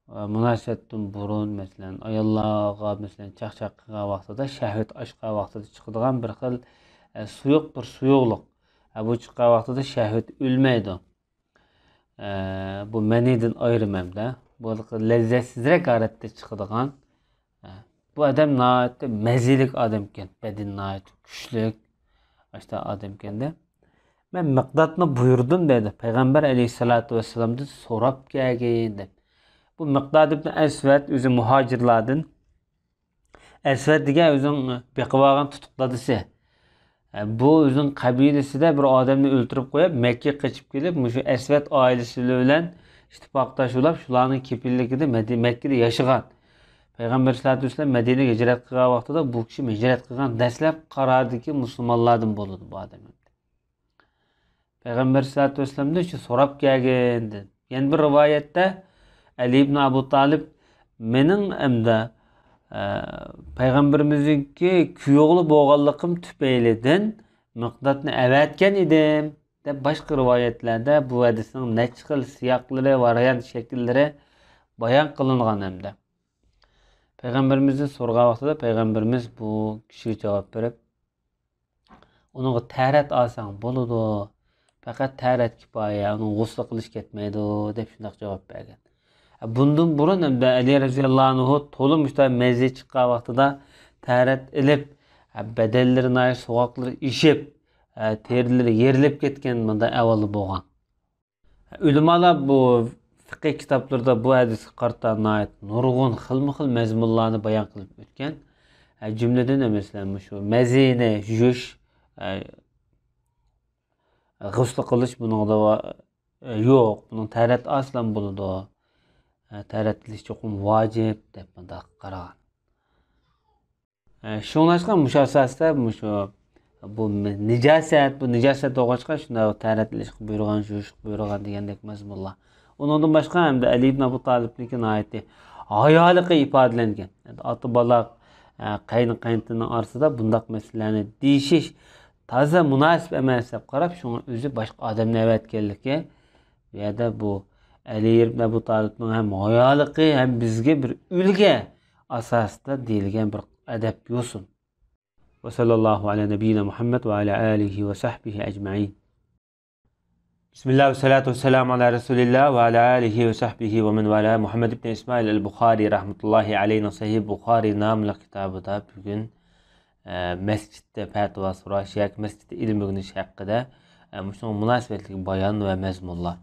ئە، مۇناسىۋەتتىن بۇرۇن، مەسىلەن، ئاياللارغا، مەسىلەن، چاقچاق قىلغان ۋاقتىدا، شەھۋەت ئاچقان ۋاقتىدا چىقىدىغان بىر خىل، ئە، سۇيۇق بىر سۇيۇقلۇق. ئە، بۇ چىققان ۋاقتىدا شەھۋەت ئۆلمەيدۇ. ئە، بۇ مەنىدىن ئايرىم ھەمدە بۇ لەززەتسىزرەك ھالەتتە چىقىدىغان. ئە، بۇ ئادەم ناھايىتى مەزىلىك ئادەمكەن، بەدىنى ناھايىتى كۈچلۈك، ئاشتا ئادەمكەندە. مەن مىقدادنى بۇيرۇدۇم دەيدۇ، پەيغەمبەر ئەلەيھىسسالاتۇ ۋەسسالامدىن سوراپ كەلگىن دەپ. بۇ مىقداد ئىبن ئەسۋەد ئۆزى مۇھاجىرلاردىن. ئەسۋەد دېگەن ئۆزىنىڭ بېقىۋالغان تۇتۇق دادىسى. بۇ ئۆزىنىڭ قەبىلىسىدە بىر ئادەمنى ئۆلتۈرۈپ قويۇپ، مەككىگە قېچىپ كېلىپ، مۇشۇ ئەسۋەد ئائىلىسى بىلەن ئىتتىپاقداش بولاپ، شۇلارنىڭ كېپىللىكىدە مەدى-، مەككىدە ياشىغان. پەيغەمبەر سەللەللاھۇ ئەلەيھى ۋەسەللەم مەدىنىگە ھىجرەت قىلغان ۋاقتىدا بۇ كىشى ھىجرەت قىلغان دەسلەپ قارادىكى مۇسۇلمانلاردىن بولىدۇ بۇ ئادەم. پەيغەمبەر سەللەللاھۇ ئەلەيھى ۋەسەللەمدىن شۇ سوراپ كەلگىن دېدى. يەنە بىر رىۋايەتتە ئەلى ئىبن ئەبۇ تالىپ، مېنىڭ ئەمدى، ئە، پەيغەمبىرىمىزنىڭكى كۈيئوغلى بولغانلىقىم تۈپەيلىدىن مىقدادنى ئەۋەتكەن ئىدىم، دەپ باشقا رىۋايەتلەردە بۇ ھەدىسنىڭ نەچچە خىل سىياقلىرى، ۋارىيانت شەكىللىرى بايان قىلىنغان ھەمدە. پەيغەمبىرىمىزدىن سورىغان ۋاقتىدا پەيغەمبىرىمىز بۇ كىشىگە جاۋاب بېرىپ، ئۇنىڭغا تەھارەت ئالساڭ بولىدۇ، پەقەت تەھارەت كۇپايە، ئۇنىڭ غۇسلى قىلىش كەتمەيدۇ، دەپ شۇنداق جاۋاب بەرگەن. بۇندىن بۇرۇن ھەمدە ئەلى رەزىياللاھۇ ئەنھۇ تولا مۇشۇنداق مەزى چىققان ۋاقتىدا تەھارەت ئېلىپ، بەدەنلىرى ناھايىتى سوغۇقلىرى ئىششىپ، تېرىلىرى يېرىلىپ كەتكەن مۇنداق ئەھۋالدا بولغان. ئۆلىمالار بۇ فىقھىي كىتابلىرىدا بۇ ھەدىسكە قارىتا ناھايىتى نۇرغۇن خىلمۇ خىل مەزمۇنلارنى بايان قىلىپ ئۆتكەن. جۈملىدىن مەسىلەن، مۇشۇ مەزىنى يۇيۇش، غۇسلى قىلىش بۇنىڭدا ۋا-، يوق، بۇنىڭ تەھارەت ئالسىلا بولىدۇ. تەھارەت قىلىش چوقۇم ۋاجىپ دەپ مۇنداق قارىغان. ئە، شۇڭلاشقا مۇشۇ ئاساستا مۇشۇ بۇ نىجاسەت، بۇ نىجاسەت بولغاچقا شۇنداق تەھارەت ئېلىشقا بۇيرۇغان، يۇيۇشقا بۇيرۇغان دېگەندەك مەزمۇنلار. ئۇنىڭدىن باشقا ھەمدە ئەلى ئىبن ئەبۇ تالىپنىڭكى ناھايىتى ھايالىقى ئىپادىلەنگەن. ئاتا بالا، ئە، قەينى قەينىتىنىڭ ئارىسىدا بۇنداق مەسىلىلەرنى دېيىشىش تازا مۇناسىپ ئەمەس دەپ قاراپ، شۇڭا ئۆزى باشقا ئادەمنى ئەۋەتكەنلىكى، بۇ يەردە بۇ ئەلى ئىبن ئەبۇ تالىپنىڭ ھەم ھايالىقى، ھەم بىزگە بىر ئۈلگە ئاساسىدا دېيىلگەن بىر ئەدەپ يوسۇن. وصلى الله على نبينا محمد وعلى آله وصحبه أجمعين. بسم الله والصلاة والسلام على رسول الله وعلى آله وصحبه ومن والاه. مۇھەممەد ئىبن ئىسمائىل ئەل بۇخارى رەھمەتۇللاھى ئەلەيھىنىڭ سەھىھ بۇخارى ناملىق كىتابىدا بۈگۈن، ئە، مەسچىتتە پەتىۋا سوراش ياكى مەسچىتتە ئىلىم ئۆگىنىش ھەققىدە، ئە، مۇشۇنىڭغا مۇناسىۋەتلىك بايان ۋە مەزمۇنلار.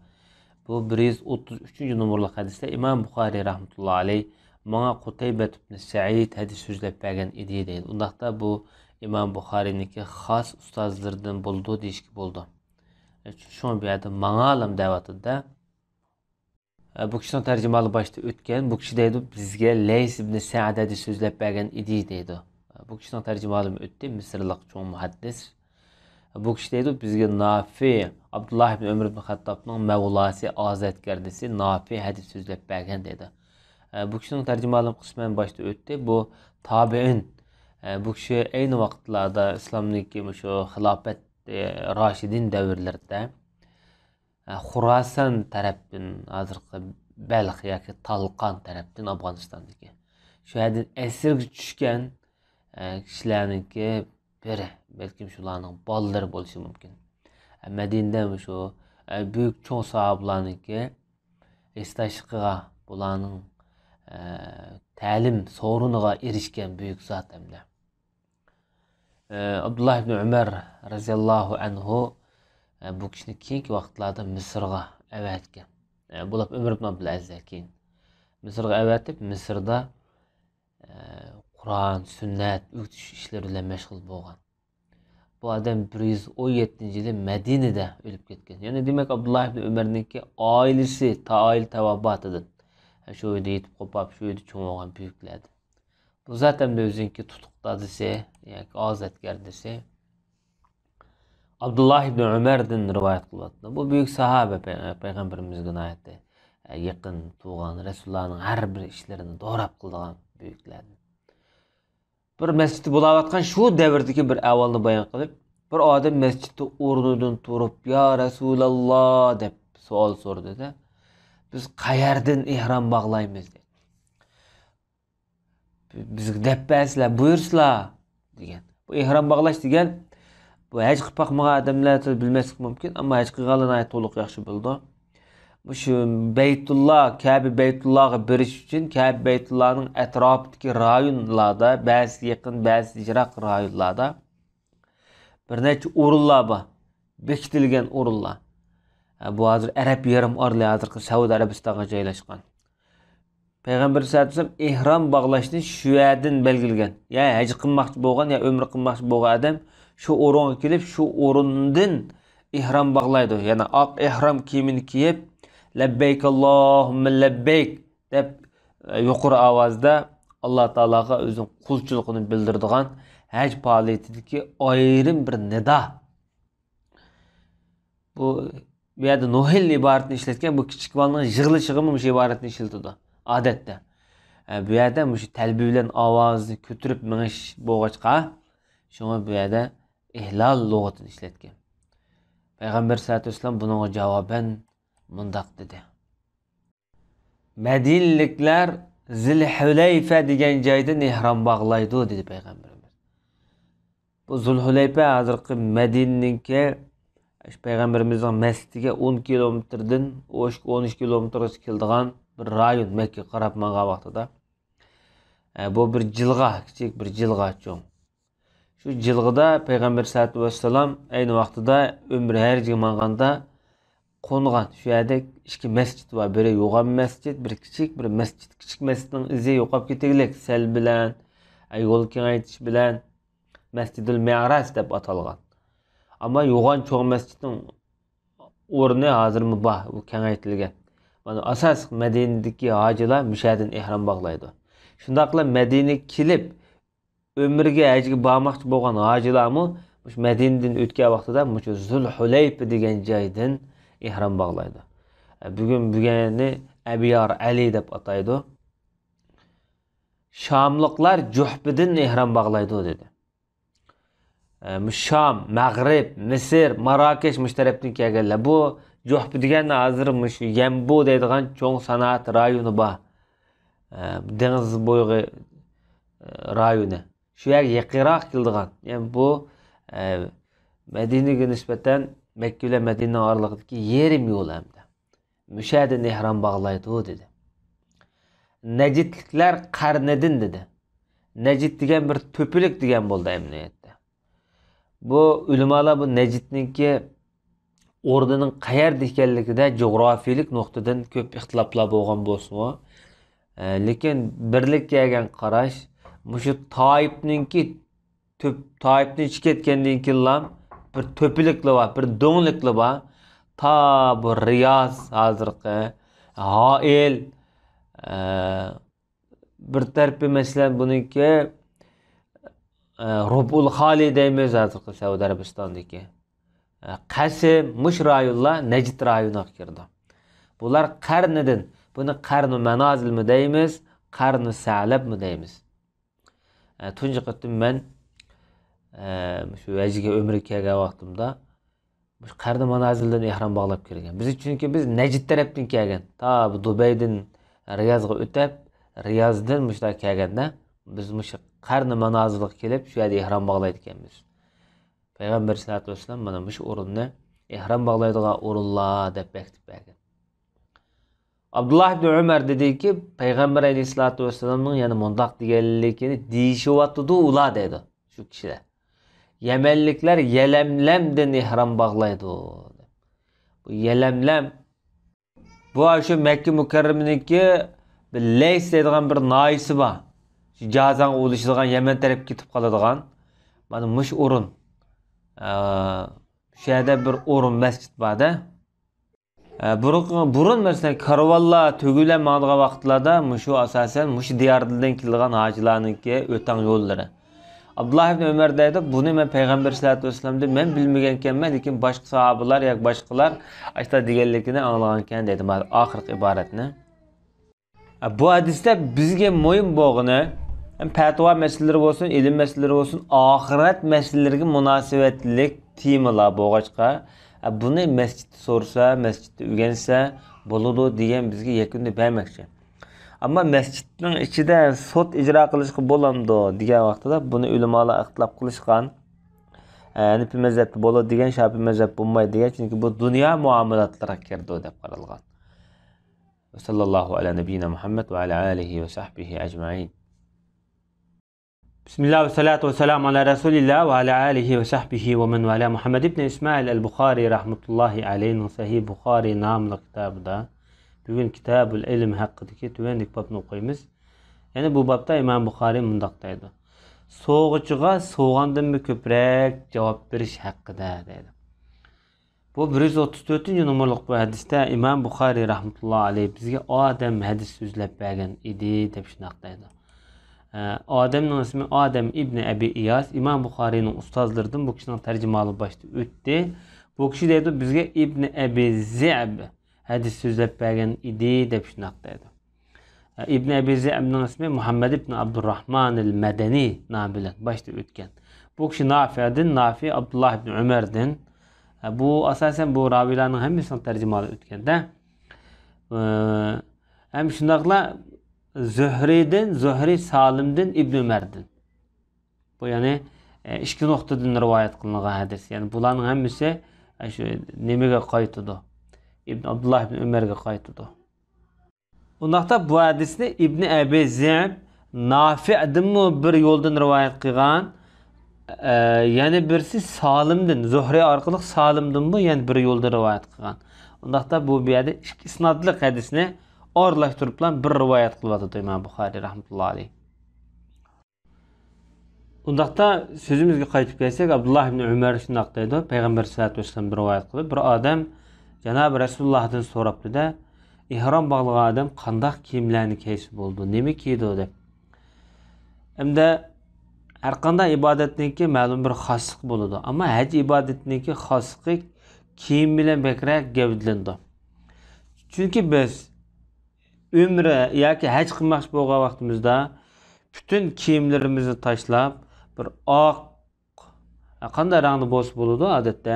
بۇ بىر يۈز ئوتتۇز ئۈچىنچى نومۇرلۇق ھەدىستە ئىمام بۇخارىي رەھمەتۇللا ئەلەيھ ماڭا قۇتەيبەت ئىبن سەئىد ھەدىس سۆزلەپ بەرگەن ئىدى دەيدۇ. ئۇنداقتا بۇ ئىمام بۇخارىينىڭكى خاس ئۇستازلىرىدىن بولىدۇ دېيىشكە بولىدۇ. شۇڭا بۇ يەردە ماڭالام دەۋاتىدۇ-دە. بۇ كىشىنىڭ تەرجىمىھالى باشتا ئۆتكەن. بۇ كىشى دەيدۇ، بىزگە لەيس ئىبن سەئد ھەدىس سۆزلەپ بەرگەن ئىدى دەيدۇ. بۇ كىشىنىڭ تەرجىمىھالىمۇ ئۆتتى، مىسىرلىق چوڭ مۇھەددىس. بۇ كىشى دەيدۇ، بىزگە نافى، ئابدۇللا ئىبن ئۆمەر ئىبن خەتتابنىڭ مەۋلاسى، ئازادگەردىسى نافى ھەدىس سۆزلەپ بەرگەن دەيدۇ. بۇ كىشىنىڭ تەرجىمىھالىمۇ قىسمەن باشتا ئۆتتى. بۇ تابىئىن. بۇ كىشى ئەينى ۋاقىتلاردا ئىسلامنىڭكى مۇشۇ خىلاپەت، راشىدىن دەۋرلىرىدە، خۇراسان تەرەپتىن، ھازىرقى بەلخ ياكى تالقان تەرەپتىن، ئافغانىستاندىكى، شۇ يەردىن ئەسىرگە چۈشكەن، ئە، كىشىلەرنىڭكى بىرى، بەلكىم شۇلارنىڭ بالىلىرى بولۇشى مۇمكىن. ئە، مەدىنىدە مۇشۇ، ئە، بۈيۈك چوڭ ساھابىلارنىڭكى ھېسداشلىقىغا، بۇلارنىڭ، ئە، تەلىم سورۇنىغا ئېرىشكەن بۈيۈك زات ھەمدە. ئە، ئابدۇللا ئىبن ئۆمەر رەزىياللاھۇ ئەنھۇ، ئە، بۇ كىشىنى كېيىنكى ۋاقىتلاردا مىسىرغا ئەۋەتكەن. ئە، بۇ لەپ ئۆمەر ئىبن ئابدۇلئەزىزدىن كېيىن مىسىرغا ئەۋەتىپ، مىسىردا، ئە، قۇرئان، سۈننەت ئۆگىتىش ئىشلىرى بىلەن مەشغۇل بولغان. بۇ ئادەم بىر يۈز ئون يەتتىنچى يىلى مەدىنىدە ئۆلۈپ كەتكەن. يەنى دېمەك، ئابدۇللا ئىبن ئۆمەرنىڭكى ئائىلىسى، تا-، ئائىلە تاۋابىئاتىدىن، شۇ ئۆيدە يېتىپ قوپاپ، شۇ ئۆيدە چوڭ بولغان بۈيۈكلەردىن. بۇ زات ھەمدە ئۆزىنىڭكى تۇتۇق دادىسى ياكى ئازادگەردىسى ئابدۇللا ئىبن ئۆمەردىن رىۋايەت قىلىۋاتىدۇ. بۇ بۈيۈك ساھابە، پەي-، پەيغەمبىرىمىزگە ناھايىتى، ئە، يېقىن تۇرغان، رەسۇلۇللانىڭ ھەر بىر ئىشلىرىنى دوراپ قىلىدىغان بۈيۈكلەردىن. بىر مەسچىتتە بولاۋاتقان شۇ دەۋردىكى بىر ئەھۋالنى بايان قىلىپ، بىر ئادەم مەسچىتتە ئورنىدىن تۇرۇپ، يا رەسۇلاللا دەپ سوئال سورىدى-دە، بىز قەيەردىن ئېھرام باغلايمىز دېدى. بىزگە دەپ بەرسىلە، بۇيرۇسىلا دېگەن. بۇ ئېھرام باغلاش دېگەن، بۇ ھەج قىلىپ باقمىغان ئادەملەر بىلمەسلىكى مۇمكىن، ئەمما ھەج قىلغانلار ناھايىتى تولۇق ياخشى بىلىدۇ. مۇشۇ بەيتۇللا، كەبە بەيتۇللاغا بېرىش ئۈچۈن كەبە بەيتۇللانىڭ ئەتراپىدىكى رايونلاردا، بەزىسى يېقىن، بەزىسى يىراق رايونلاردا بىر نەچچە ئورۇنلار بار. بېكىتىلگەن ئورۇنلار. ھە، بۇ ھازىر ئەرەب يېرىم ئارىلى، ھازىرقى سەئۇدى ئەرەبىستانغا جايلاشقان. پەيغەمبەر سەللەللاھۇ ئەلەيھى ۋەسەللەم ئېھرام باغلاشنى شۇ يەردىن بەلگىلىگەن. يا ھەج قىلماقچى بولغان، يا ئۆمرە قىلماقچى بولغان ئادەم شۇ ئورۇنغا كېلىپ، شۇ ئورۇندىن ئېھرام باغلايدۇ. يەنى ئاق ئېھرام كىيىمىنى كىيىپ، لەببەيك ئاللاھۇممە لەببەيك دەپ، يۇقىرى ئاۋازدا ئاللا تائالاغا ئۆزىنىڭ قۇلچىلىقىنى بىلدۈرىدىغان ھەج پائالىيىتىدىكى ئايرىم بىر نىدا. بۇ، بۇ يەردە نوھىل ئىبارىتىنى ئىشلەتكەن، بۇ كىچىك بالىنىڭ يىغلىشىغىمۇ مۇشۇ ئىبارەتنى ئىشلىتىدۇ، ئادەتتە. ئە، بۇ يەردە مۇشۇ تەلبىيە بىلەن ئاۋازنى كۆتۈرۈپ مېڭىش بولغاچقا، شۇڭا بۇ يەردە ئىھلال لۇغىتىنى ئىشلەتكەن. پەيغەمبەر سەللەللاھۇ ئەلەيھى ۋەسەللەم بۇنىڭغا جاۋابەن مۇنداق دېدى: مەدىنىلىكلەر زىلھۇلەيفە دېگەن جايدىن ئېھرام باغلايدۇ، دېدى پەيغەمبىرىمىز. بۇ زۇلھۇلەيفە ھازىرقى مەدىنىنىڭكى، شۇ پەيغەمبىرىمىزنىڭ مەسچىتىگە ئون كىلومېتىردىن، ئون ئىككى، ئون ئۈچ كىلومېتىرغىچە كېلىدىغان بىر رايون، مەككىگە قاراپ ماڭغان ۋاقتىدا. ئە، بۇ بىر جىلغا، كىچىك بىر جىلغا چوڭ. شۇ جىلغىدا پەيغەمبەر سەللەللاھۇ ئەلەيھى ۋەسەللەم ئەينى ۋاقتىدا ئۆمرە ھەجگە ماڭغاندا قونغان. شۇ يەردە ئىككى مەسچىت بار. بىرى يوغان مەسچىت، بىرى كىچىك بىر مەسچىت. كىچىك مەسچىتنىڭ ئىزى يوقاپ كېتىگلىك سەل بىلەن، ئە، يول كېڭەيتىش بىلەن مەسجىدۇل مىئراج دەپ ئاتالغان. ئەمما يوغان چوڭ مەسچىتنىڭ ئورنى ھازىرمۇ بار، ئۇ كېڭەيتىلگەن. مانا ئاساسلىق مەدىنىدىكى ھاجىلار مۇشەدىن ئېھرام باغلايدۇ. شۇنداقلا مەدىنىگە كېلىپ، ئۆمرىگە، ھەجگە بارماقچى بولغان ھاجىلارمۇ مۇشۇ مەدىنىدىن ئۆتكەن ۋاقتىدا مۇشۇ زۇلھۇلەيفە دېگەن جايدىن ئېھرام باغلايدۇ. بۈگۈن بۈگەننى ئەبيار ئەلى دەپ ئاتايدۇ. شاملىقلار جۇھپىدىن ئېھرام باغلايدۇ، دېدى. ئە، شام، مەغرىب، مىسىر، ماراكەش مۇشۇ تەرەپتىن كەلگەنلەر. بۇ جۇھپا دېگەن ھازىر مۇشۇ يەنبۇ دەيدىغان چوڭ سانائەت رايونى بار. ئە، دېڭىز بويىغا، ئە، رايونى. شۇ يەرگە يېقىنراق كېلىدىغان. يەنى بۇ، ئە، مەدىنىگە نىسبەتەن مەككە بىلەن مەدىنىنىڭ ئارىلىقىدىكى يېرىم يول ئەمدى. مۇشەدىن ئېھرام باغلايدۇ، دېدى. نەجدلىكلەر قەرنىدىن، دېدى. نەجد دېگەن بىر تۆپىلىك دېگەن بولدى ئەمەلىيەتتە. بۇ ئۆلىمالار بۇ نەجدنىڭكى ئورنىنىڭ قەيەردە ئىكەنلىكىدە جۇغراپىيىلىك نۇقتىدىن كۆپ ئىختىلاپلار بولغان بولسىمۇ، ئە، لېكىن بىرلىككە كەلگەن قاراش مۇشۇ تائىپنىڭكى تۆپ-، تائىپنى چىقىپ كەتكەندىن كېيىنلا بىر تۆپىلىكلا بار، بىر دۆڭلۈكلا بار. تا بۇ رىياز، ھازىرقى ھائىل، ئە، بىر تەرىپى، مەسىلەن، بۇنىڭكى، ئە، رۇبئۇل خالى دەيمىز، ھازىرقى سەئۇدى ئەرەبىستاندىكى. ئە، قەسىم، مۇشۇ رايونلار نەجد رايونىغا كىرىدۇ. بۇلار قەرنىدىن، بۇنى قەرنۇ مەنازىلمۇ دەيمىز، قەرنۇ سەلەبمۇ دەيمىز. ئە، تۇنجى قېتىم مەن، ئە، مۇشۇ ھەجگە ئۆمرىگە كەلگەن ۋاقتىمدا مۇشۇ قەرنى مانازىلدىن ئېھرام باغلاپ كىرگەن. بىز، چۈنكى بىز نەجد تەرەپتىن كەلگەن. تا بۇ دۇبەيدىن رىيازغا ئۆتەپ، رىيازدىن مۇشۇنداق كەلگەندە، بىز مۇشۇ قەرنى مانازىلغا كېلىپ، شۇ يەردە ئېھرام باغلايدىكەنمىز. پەيغەمبەر سەللەللاھۇ ئەلەيھى ۋەسەللەم مانا مۇشۇ ئورۇننى ئېھرام باغلايدىغان ئورۇنلار دەپ بېكىتىپ بەرگەن. ئابدۇللا ئىبنى ئۆمەر دېدىكى، پەيغەمبەر ئەلەيھىسسالاتۇ ۋەسسالامنىڭ يەنە مۇنداق دېگەنلىكىنى دېيىشىۋاتىدۇ ئۇلار، دەيدۇ شۇ كىشىلەر. يەمەنلىكلەر يەلەملەمدىن ئېھرام باغلايدۇ. بۇ يەلەملەم، بۇ شۇ مەككە مۇكەررەمىنىڭكى بىر لەيس دەيدىغان بىر ناھىيىسى بار. شۇ جازاڭغا ئۇلىشىدىغان، يەمەن تەرەپكە كېتىپ قالىدىغان. مانا مۇشۇ ئورۇن. ئە، شۇ يەردە بىر ئورۇن، مەسچىت بار-دە. ئە، بۇرۇنقى، بۇرۇن، مەسىلەن، كارۋانلار، تۆگىلەر ماڭىدىغان ۋاقىتلاردا مۇشۇ، ئاساسەن، مۇشۇ دىياردىن كېلىدىغان ھاجىلارنىڭكى ئۆتەڭ يوللىرى. ئابدۇللا ئىبنى ئۆمەر دەيدۇ، بۇنى مەن پەيغەمبەر سەللەللاھۇ ئەلەيھى ۋەسەللەمدىن مەن بىلمىگەنكەنمەن، لېكىن باشقا ساھابىلار ياكى باشقىلار ئاشۇنداق دېگەنلىكىنى ئاڭلىغانىكەن، دەيدۇ، مانا ئاخىرقى ئىبارەتنى. بۇ ھەدىستە بىزگە مۇھىم بولغىنى، ھەم پەتىۋا مەسىلىلىرى بولسۇن، ئىلىم مەسىلىلىرى بولسۇن، ئاخىرەت مەسىلىلىرىگە مۇناسىۋەتلىك تېمىلار بولغاچقا، بۇنى مەسچىتتە سورىسا، مەسچىتتە ئۆگەنسە بولىدۇ دېگەن بىزگە يەكۈننى بەرمەكچى. ئەمما مەسچىتنىڭ ئىچىدە سوت ئىجرا قىلىشقا بولامدۇ دېگەن ۋاقتىدا بۇنى ئۆلىمالار ئىختىلاپ قىلىشقان. ھەنىپىي مەزھەپتە بولىدۇ دېگەن، شاپىي مەزھەپ بولمايدۇ دېگەن، چۈنكى بۇ دۇنيا مۇئامىلاتلىرىغا كىرىدۇ دەپ قارالغان. وصلى الله على نبينا محمد وعلى آله وصحبه أجمعين. بسم الله والصلاة والسلام على رسول الله وعلى آله وصحبه ومن والاه. مۇھەممەد ئىبنى ئىسمائىل ئەل بۇخارىي رەھمەتۇللاھى ئەلەيھىنىڭ سەھىھ بۇخارىي ناملىق كىتابىدا بۈگۈن كىتابۇل ئىلم ھەققىدىكى تۆۋەندىكى بابنى ئوقۇيمىز. يەنى بۇ بابتا ئىمام بۇخارىي مۇنداق دەيدۇ: سوغۇچىغا سوغاندىنمۇ كۆپرەك جاۋاب بېرىش ھەققىدە، دەيدۇ. بۇ بىر يۈز ئوتتۇز تۆتىنچى نومۇرلۇق بۇ ھەدىستە ئىمام بۇخارىي رەھمەتۇللا ئەلەيھ بىزگە ئادەم ھەدىس سۆزلەپ بەرگەن ئىدى دەپ شۇنداق دەيدۇ. ئە، ئادەمنىڭ ئىسمى ئادەم ئىبنى ئەبى ئىياس، ئىمام بۇخارىينىڭ ئۇستازلىرىدىن، بۇ كىشىنىڭ تەرجىمىھالى باشتا ئۆتتى. بۇ كىشى دەيدۇ، بىزگە ئىبنى ئەبى زىئب ھەدىس سۆزلەپ بەرگەن ئىدى دەپ شۇنداق دەيدۇ. ئىبن ئەبى زىئبنىڭ ئىسمى مۇھەممەد ئىبن ئابدۇرراھمانىل مەدەنى نامى بىلەن باشتا ئۆتكەن. بۇ كىشى نافىئدىن، نافىئ ئابدۇللاھ ئىبن ئۆمەردىن. بۇ ئاساسەن بۇ راۋىيلارنىڭ ھەممىسىنىڭ تەرجىمىھالى ئۆتكەندە. ھەم شۇنداقلا زۆھرىدىن، زۆھرى سالىمدىن، ئىبن ئۆمەردىن. بۇ يەنى، ئە، ئىككى نۇقتىدىن رىۋايەت قىلىنغان ھەدىس. يەنى بۇلارنىڭ ھەممىسى، ئە، شۇ نېمىگە قايتىدۇ؟ ئىبن ئابدۇللاھ ئىبن ئۆمەرگە قايتىدۇ. ئۇنداقتا بۇ ھەدىسنى ئىبن ئەبى زىئب نافىئدىنمۇ بىر يولدىن رىۋايەت قىلغان، ئە، يەنە بىرسى سالىمدىن، زۆھرى ئارقىلىق سالىمدىنمۇ يەنە بىر يولدىن رىۋايەت قىلغان. ئۇنداقتا بۇ، بۇ يەردە ئىككى ئىسنادلىق ھەدىسنى ئارىلاشتۇرۇپلا بىر رىۋايەت قىلىۋاتىدۇ ئىمام بۇخارىي رەھمەتۇللاھى ئەلەيھ. ئۇنداقتا سۆزىمىزگە قايتىپ كەلسەك، ئابدۇللاھ ئىبن ئۆمەر شۇنداق دەيدۇ، پەيغەمبەر سەللەللاھۇ ئەلەيھى ۋەسەللەم بىر رىۋايەت قىلىپ، بىر ئادەم جانابى رەسۇلۇللاھتىن سوراپتۇ-دە، ئېھرام باغلىغان ئادەم قانداق كىيىملەرنى كىيسە بولىدۇ، نېمە كىيىدۇ دەپ. ئەمدى ھەرقانداق ئىبادەتنىڭكى مەلۇم بىر خاسلىقى بولىدۇ، ئەمما ھەج ئىبادىتىنىڭكى خاسلىقى كىيىم بىلەن بەكرەك گەۋدىلىنىدۇ. چۈنكى بىز ئۆمرە ياكى ھەج قىلماقچى بولغان ۋاقتىمىزدا پۈتۈن كىيىملىرىمىزنى تاشلاپ، بىر ئاق، قانداق رەڭدە بولسا بولىدۇ ئادەتتە.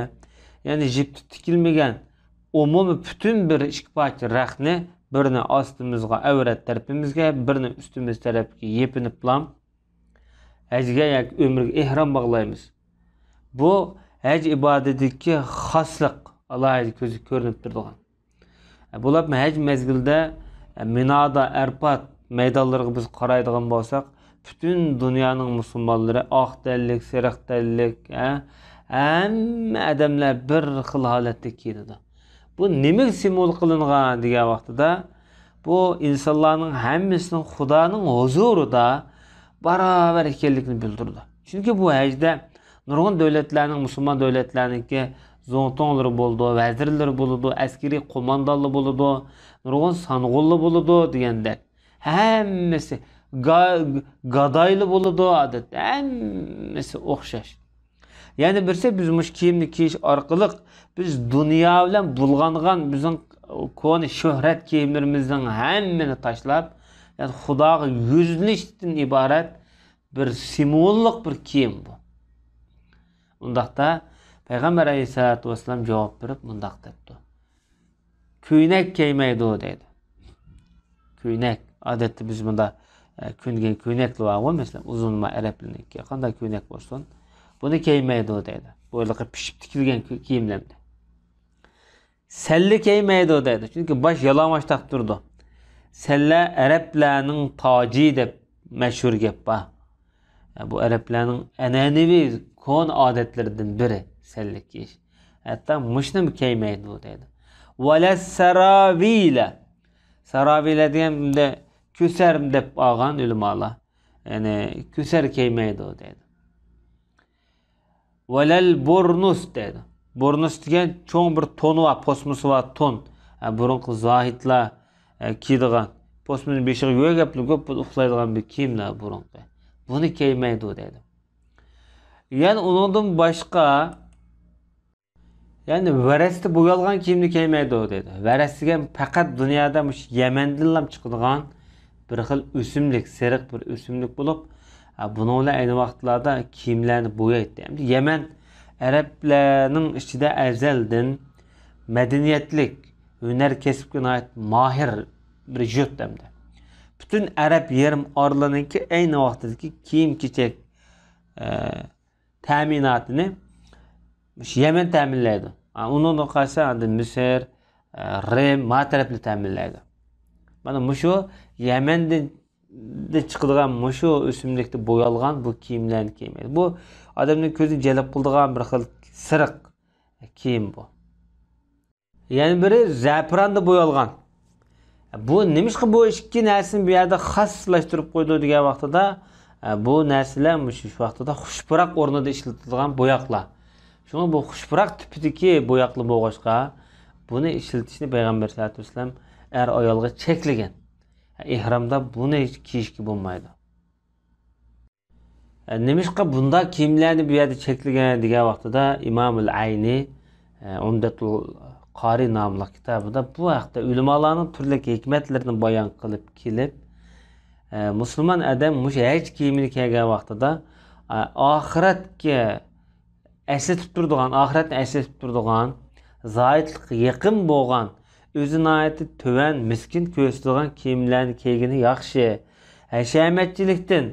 يەنى جىپتە تىكىلمىگەن ئومۇمىي پۈتۈن بىر ئىككى پارچە رەختنى، بىرنى ئاستىمىزغا، ئەۋرەت تەرىپىمىزگە، بىرنى ئۈستىمىز تەرەپكە يېپىنىپلا ھەجگە ياكى ئۆمرىگە ئېھرام باغلايمىز. بۇ ھەج ئىبادىتىدىكى خاسلىق، ئالاھىدە كۆزگە كۆرۈنۈپ تۇرىدىغان. بولۇپمۇ ھەج مەزگىلىدە مىنادا، ئەرپات مەيدانلىرىغا بىز قارايدىغان بولساق، پۈتۈن دۇنيانىڭ مۇسۇلمانلىرى ئاق تەنلىك، سېرىق تەنلىك، ھە؟ ھەممە ئادەملەر بىر خىل ھالەتتە كىيىنىدۇ. بۇ نېمىگە سىمۋول قىلىنغان دېگەن ۋاقتىدا، بۇ ئىنسانلارنىڭ ھەممىسىنىڭ خۇدانىڭ ھۇزۇرىدا باراۋەر ئىكەنلىكىنى بىلدۈرىدۇ. چۈنكى بۇ ھەجدە نۇرغۇن دۆلەتلەرنىڭ، مۇسۇلمان دۆلەتلەرنىڭكى زۇڭتۇڭلىرى بولىدۇ، ۋەزىرلىرى بولىدۇ، ئەسكىرىي قوماندانلار بولىدۇ، نۇرغۇن سانغۇنلار بولىدۇ دېگەندەك. ھەممىسى گا-، گادايلار بولىدۇ، ئادەتتە ھەممىسى ئوخشاش. يەنە بىرسى، بىز مۇشۇ كىيىمنى كىيىش ئارقىلىق بىز دۇنيا بىلەن بۇلغانغان بىزنىڭ كونا شۆھرەت كىيىملىرىمىزنىڭ ھەممىنى تاشلاپ، يەنى خۇداغا يۈزلىنىشتىن ئىبارەت بىر سىمۋوللۇق بىر كىيىم بۇ. ئۇنداقتا پەيغەمبەر ئەلەيھىسسالاتۇ ۋەسسالام جاۋاب بېرىپ مۇنداق دەپتۇ: «كۆينەك كىيمەيدۇ» دەيدۇ. كۆينەك. ئادەتتە بىز بۇندا، ئە، كۆينىگەن كۆينەكلەر بارغۇ، مەسىلەن، ئۇزۇنما ئەرەبلەرنىڭكى. قانداق كۆينەك بولسۇن، بۇنى كىيمەيدۇ دەيدۇ. بۇ ھېلىقى پىشىپ تىكىلگەن كۆ-، كىيىملەرنى. سەللە كىيمەيدۇ دەيدۇ. چۈنكى باش يالىڭاچ تۇرىدۇ. سەللە ئەرەبلەرنىڭ تاجى دەپ مەشھۇر گەپ بار. بۇ ئەرەبلەرنىڭ ئەنئەنىۋى كونا ئادەتلىرىدىن بىرى سەللە كىيىش. ھەتتا مۇشۇنىمۇ كىيمەيدۇ دەيدۇ. ۋەلەسسەراۋىلە. ساراۋىلە دېگەن بۇنداق كۆسەر دەپ ئالغان ئۆلىمالار. يەنى كۆسەر كىيمەيدۇ دەيدۇ. ۋەلەل بۇرنۇس دەيدۇ. بۇرنۇس دېگەن چوڭ بىر تون بار، پوسمىسى بار تون. ھە، بۇرۇنقى زاھىدلار، ھە، كىيىدىغان. پوسمىنى بېشىغا يۆگەپلا كۆپ ئۇخلايدىغان بىر كىيىملەر بۇرۇنقى. بۇنى كىيمەيدۇ دەيدۇ. يەنە ئۇنىڭدىن باشقا، يەنى ۋەرەستە بويالغان كىيىمنى كىيمەيدۇ دەيدۇ. ۋەرەس دېگەن پەقەت دۇنيادا مۇشۇ يەمەندىنلا چىقىدىغان بىر خىل ئۆسۈملۈك، سېرىق بىر ئۆسۈملۈك بولۇپ، ئە، بۇنىڭ بىلەن ئەينى ۋاقىتلاردا كىيىملەرنى بويايتتى. ئەمدى يەمەن ئەرەبلەرنىڭ ئىچىدە ئەزەلدىن مەدەنىيەتلىك، ھۈنەر كەسىپكە ناھايىتى ماھىر بىر يۇرت ئەمدى. پۈتۈن ئەرەب يېرىم ئارىلىنىڭكى ئەينى ۋاقتىدىكى كىيىم-كېچەك، ئە، تەمىناتىنى مۇشۇ يەمەن تەمىنلەيدۇ. ئا، ئۇنىڭدىن قالسا ئاندىن مىسىر، ئە، رىم، ما تەرەپلەر تەمىنلەيدۇ. مانا مۇشۇ يەمەندىن، دىن چىقىدىغان مۇشۇ ئۆسۈملۈكتە بويالغان بۇ كىيىملەرنى كىيمەيدۇ. بۇ ئادەمنىڭ كۆزىنى جەلپ قىلىدىغان بىر خىل سېرىق كىيىم بۇ. يەنە بىرى زەپىراندا بويالغان. بۇ نېمىشقا بۇ ئىككى نەرسىنى بۇ يەردە خاسلاشتۇرۇپ قويدى دېگەن ۋاقتىدا، بۇ نەرسىلەر مۇشۇ، شۇ ۋاقتىدا خۇش پۇراق ئورنىدا ئىشلىتىدىغان بوياقلار. شۇڭا بۇ خۇش پۇراق تىپىدىكى بوياقلار بولغاچقا، بۇنى ئىشلىتىشنى پەيغەمبەر سەللەللاھۇ ئەلەيھى ۋەسەللەم ئەر ئايالغا چەكلىگەن. ئېھرامدا بۇنى كىيىشكە بولمايدۇ. نېمىشقا بۇنداق كىيىملەرنى بۇ يەردە چەكلىگەن دېگەن ۋاقتىدا ئىمامۇل ئەينى، ئە، ئۇمدەتۇل قارى ناملىق كىتابىدا بۇ ھەقتە ئۆلىمالارنىڭ تۈرلۈك ھېكمەتلىرىنى بايان قىلىپ كېلىپ، ئە، مۇسۇلمان ئادەم مۇشۇ ھەج كىيىمىنى كىيگەن ۋاقتىدا، ئە، ئاخىرەتكە ئەسلىتىپ تۇرىدىغان، ئاخىرەتنى ئەسلىتىپ تۇرىدىغان، زاھىدلىققا يېقىن بولغان، ئۆزى ناھايىتى تۆۋەن، مىسكىن كۆرسىتىدىغان كىيىملەرنى كىيگىنى ياخشى. ھەشەمەتچىلىكتىن،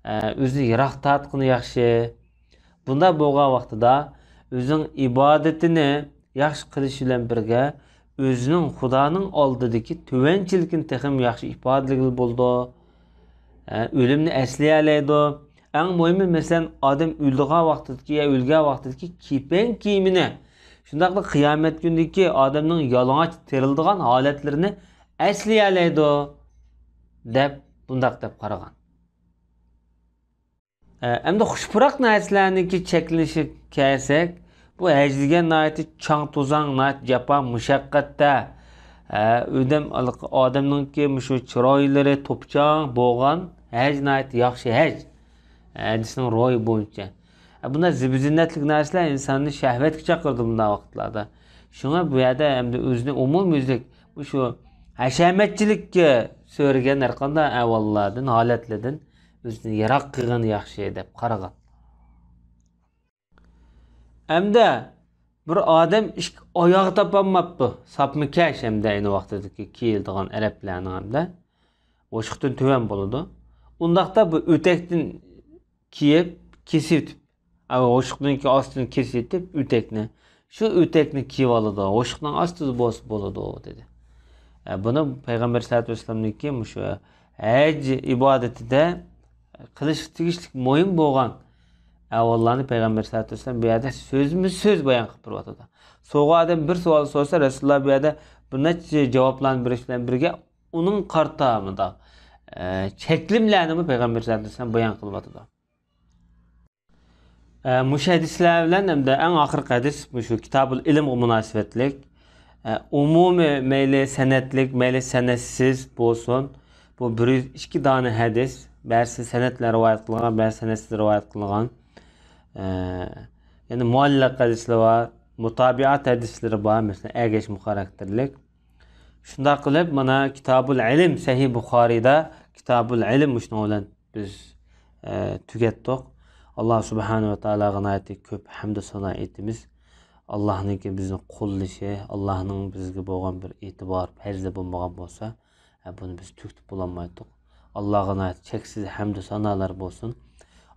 ئە، ئۆزىنى يىراق تارتقىنى ياخشى. بۇنداق بولغان ۋاقتىدا ئۆزىنىڭ ئىبادىتىنى ياخشى قىلىش بىلەن بىرگە، ئۆزىنىڭ خۇدانىڭ ئالدىدىكى تۆۋەنچىلىكىنى تېخىمۇ ياخشى ئىپادىلىگىلى بولىدۇ. ئە، ئۆلۈمنى ئەسلىيەلەيدۇ. ئەڭ مۇھىمى، مەسىلەن، ئادەم ئۆلىدىغان ۋاقتىدىكى يا ئۆلگەن ۋاقتىدىكى كېپەن كىيىمىنى، شۇنداقلا قىيامەت كۈنىدىكى ئادەمنىڭ يالىڭاچ تىرىلىدىغان ھالەتلىرىنى ئەسلىيەلەيدۇ، دەپ، بۇنداق دەپ قارىغان. ئە، ئەمدى خۇش پۇراق نەرسىلەرنىڭكى چەكلىنىشىگە كەلسەك، بۇ ھەج دېگەن ناھايىتى چاڭ-توزاڭ، ناھايىتى جاپا مۇشەققەتتە، ئە، ئادەم، ئادەمنىڭكى مۇشۇ چىرايلىرى توپچاڭ بولغان ھەج، ناھايىتى ياخشى ھەج. ھەدىسنىڭ روھى بويىچە. ئە، بۇنداق زىبۇ-زىننەتلىك نەرسىلەر ئىنساننى شەھۋەتكە چاقىرىدۇ بۇنداق ۋاقىتلاردا. شۇڭا بۇ يەردە ئەمدى ئۆزىنى ئومۇميۈزلۈك مۇشۇ ھەشەمەتچىلىككە سۆرىگەن ھەرقانداق ئەھۋاللاردىن، ھالەتلەردىن ئۆزىنى يىراق قىلغىنى ياخشى دەپ قارىغان. ئەمدى بىر ئادەم ئىككى ئاياغ تاپالماپتۇ. ساپمۇ كەش ئەمدى ئەينى ۋاقتىدىكى كىيىلىدىغان ئەرەبلەرنىڭ ئەمدى ئوشۇقتىن تۆۋەن بولىدۇ. ئۇنداقتا بۇ ئۆتەكتىن كىيىپ، كېسىۋېتىپ، ئا، ئوشۇقنىڭكى ئاستىنى كېسىۋېتىپ، ئۆتەكنى، شۇ ئۆتەكنى كىيىۋالىدۇ. ئوشۇقنىڭ ئاستىدا بولسا بولىدۇ، دېدى. ئە، بۇنى پەيغەمبەر سەللەللاھۇ ئەلەيھى ۋەسەللەمنىڭكى مۇشۇ ھەج ئىبادىتىدە قىلىشقا تېگىشلىك مۇھىم بولغان ئەھۋاللارنى پەيغەمبەر سەللەللاھۇ ئەلەيھى ۋەسەللەم بۇ يەردە سۆزمۇ سۆز بايان قىلىپ بېرىۋاتىدۇ. سوغا ئادەم بىر سوئال سورىسا، رەسۇلۇللا بۇ يەردە بىر نەچچە جاۋابلارنى بېرىش بىلەن بىرگە، ئۇنىڭ قارىتا مۇنداق، ئە، چەكلىمىلەرنىمۇ پەيغەمبەر سەللەللاھۇ ئەلەيھى ۋەسەللەم بايان قىلىۋاتىدۇ. ئە، مۇشۇ ھەدىسلەر بىلەن ھەمدە ئەڭ ئاخىرقى ھەدىس مۇشۇ كىتابۇل ئىلىمغا مۇناسىۋەتلىك. ئە، ئومۇمىي مەيلى سەنەدلىك، مەيلى سەنەدسىز بولسۇن. بۇ بىر يۈز ئىككى دانە ھەدىس. بەزىسى سەنەد بىلەن رىۋايەت قىلىنغان، بەزىسى سەنەدسىز رىۋايەت قىلىنغان. ئە، يەنە مۇئەللەق ھەدىسلەر بار، مۇتابىئات ھەدىسلىرى بار، مەسىلەن، ئەگەشمە خاراكتېرلىك. شۇنداق قىلىپ، مانا كىتابۇل ئىلىم سەھىھ بۇخارىيدا، كىتابۇل ئىلىم مۇشۇنىڭ بىلەن بىز، ئە، تۈگەتتۇق. ئاللا سۇبھانەھۇ ۋە تائالاغا ناھايىتى كۆپ ھەمدۇ سانا ئېيتىمىز. ئاللانىڭكى بىزنى قوللىشى، ئاللانىڭ بىزگە بولغان بىر ئېتىبار، پەزلى بولمىغان بولسا، ئە، بۇنى بىز تۈگىتىپ بولالمايتتۇق. ئاللاغا ناھايىتى چەكسىز ھەمدۇ سانالار بولسۇن.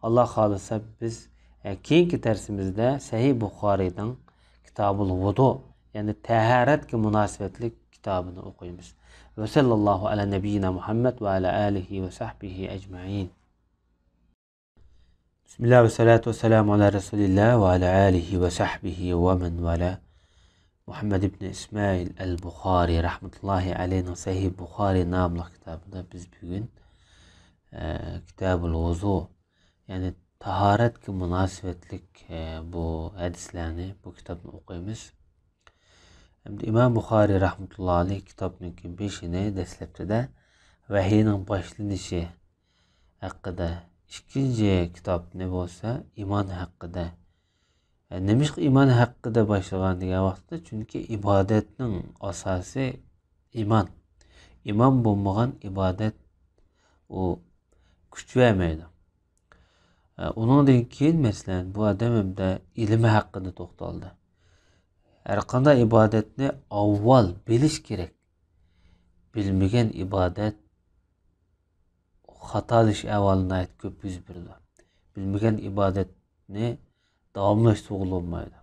ئاللا خالىسا بىز، ئە، كېيىنكى دەرسىمىزدە سەھىھ بۇخارىينىڭ كىتابۇل ۋۇدۇ، يەنى تەھارەتكە مۇناسىۋەتلىك كىتابىنى ئوقۇيمىز. ۋە سەللاللاھۇ ئەلا نەبىييىنا مۇھەممەد ۋە ئەلا ئالىھى ۋە سەھبىھى ئەجمەئىن. بىسمىللا ۋە سالاتۇ ۋە سالامۇ ئەلا رەسۇلىللا ۋە ئەلا ئالىھى ۋە سەھبىھى ۋە مەن ۋالا. مۇھەممەد ئىبنى ئىسمائىل ئەل بۇخارى رەھمەتۇللاھى ئەلەيھىنىڭ سەھىھ بۇخارى ناملىق كىتابىدا بىز بۈگۈن، ئە، كىتابۇل ۋۇزۇ، يەنى تاھارەتكە مۇناسىۋەتلىك، ئە، بۇ ھەدىسلەرنى، بۇ كىتابنى ئوقۇيمىز. ئەمدى ئىمام بۇخارى رەھمەتۇللاھى ئەلەيھ كىتابنىڭكى بېشىنى دەسلەپتىدە ۋەھىينىڭ باشلىنىشى ھەققىدە، ئىككىنچى كىتابنى بولسا ئىمان ھەققىدە. ئە، نېمىشقا ئىمان ھەققىدە باشلىغان دېگەن ۋاقىتتا، چۈنكى ئىبادەتنىڭ ئاساسى ئىمان. ئىمان بولمىغان ئىبادەت ئۇ كۈچ بەرمەيدۇ. ئە، ئۇنىڭدىن كېيىن، مەسىلەن، بۇ ئادەم ئەمدى ئىلمى ھەققىدە توختالدى. ھەرقانداق ئىبادەتنى ئاۋۋال بىلىش كېرەك. بىلمىگەن ئىبادەت خاتالىشىش ئەھۋالى ناھايىتى كۆپ يۈز بېرىدۇ. بىلمىگەن ئىبادەتنى داۋاملاشتۇرغىلى بولمايدۇ.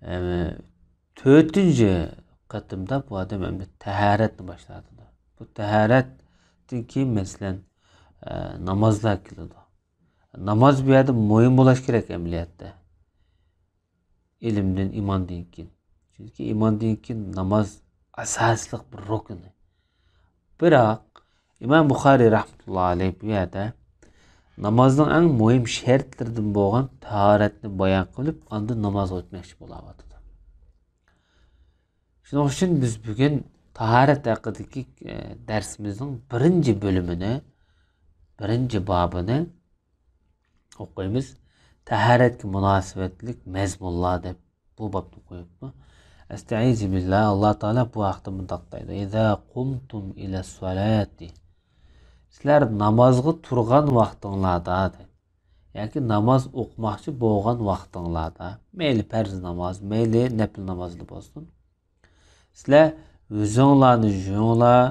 ئەمما تۆتىنچى قېتىمدا بۇ ئادەم ئەمدى تاھارەتنى باشلاۋاتىدۇ. بۇ تاھارەتتىن كېيىن، مەسىلەن، ئە، نامازلار كېلىدۇ. ناماز بۇ يەردە مۇھىم بولۇش كېرەك ئەمەلىيەتتە. ئىلىمدىن، ئىماندىن كېيىن. چۈنكى ئىماندىن كېيىن ناماز ئاساسلىق بىر رۇكنى. بىراق، ئىمام بۇخارىي رەھمەتۇللاھى ئەلەيھ بۇ يەردە نامازنىڭ ئەڭ مۇھىم شەرتلىرىدىن بولغان تاھارەتنى بايان قىلىپ، ئاندىن نامازغا ئۆتمەكچى بولاۋاتىدۇ. شۇنىڭ ئۈچۈن بىز بۈگۈن تاھارەت ھەققىدىكى، ئە، دەرسىمىزنىڭ بىرىنچى بۆلۈمىنى، بىرىنچى بابىنى ئوقۇيمىز. تاھارەتكە مۇناسىۋەتلىك مەزمۇنلار دەپ بۇ بابنى قويۇپتۇ. ئەستەئىزۇ بىللا، ئاللا تائالا بۇ ھەقتە مۇنداق دەيدۇ: «ئىزا قۇمتۇم ئىلەس سالاتى سىلەر نامازغا تۇرغان ۋاقتىڭلاردا، دەيدۇ. ياكى ناماز ئوقۇماقچى بولغان ۋاقتىڭلاردا، مەيلى پەرز ناماز، مەيلى نەپىل نامازلا بولسۇن، سىلەر يۈزۈڭلارنى يۇيۇڭلار،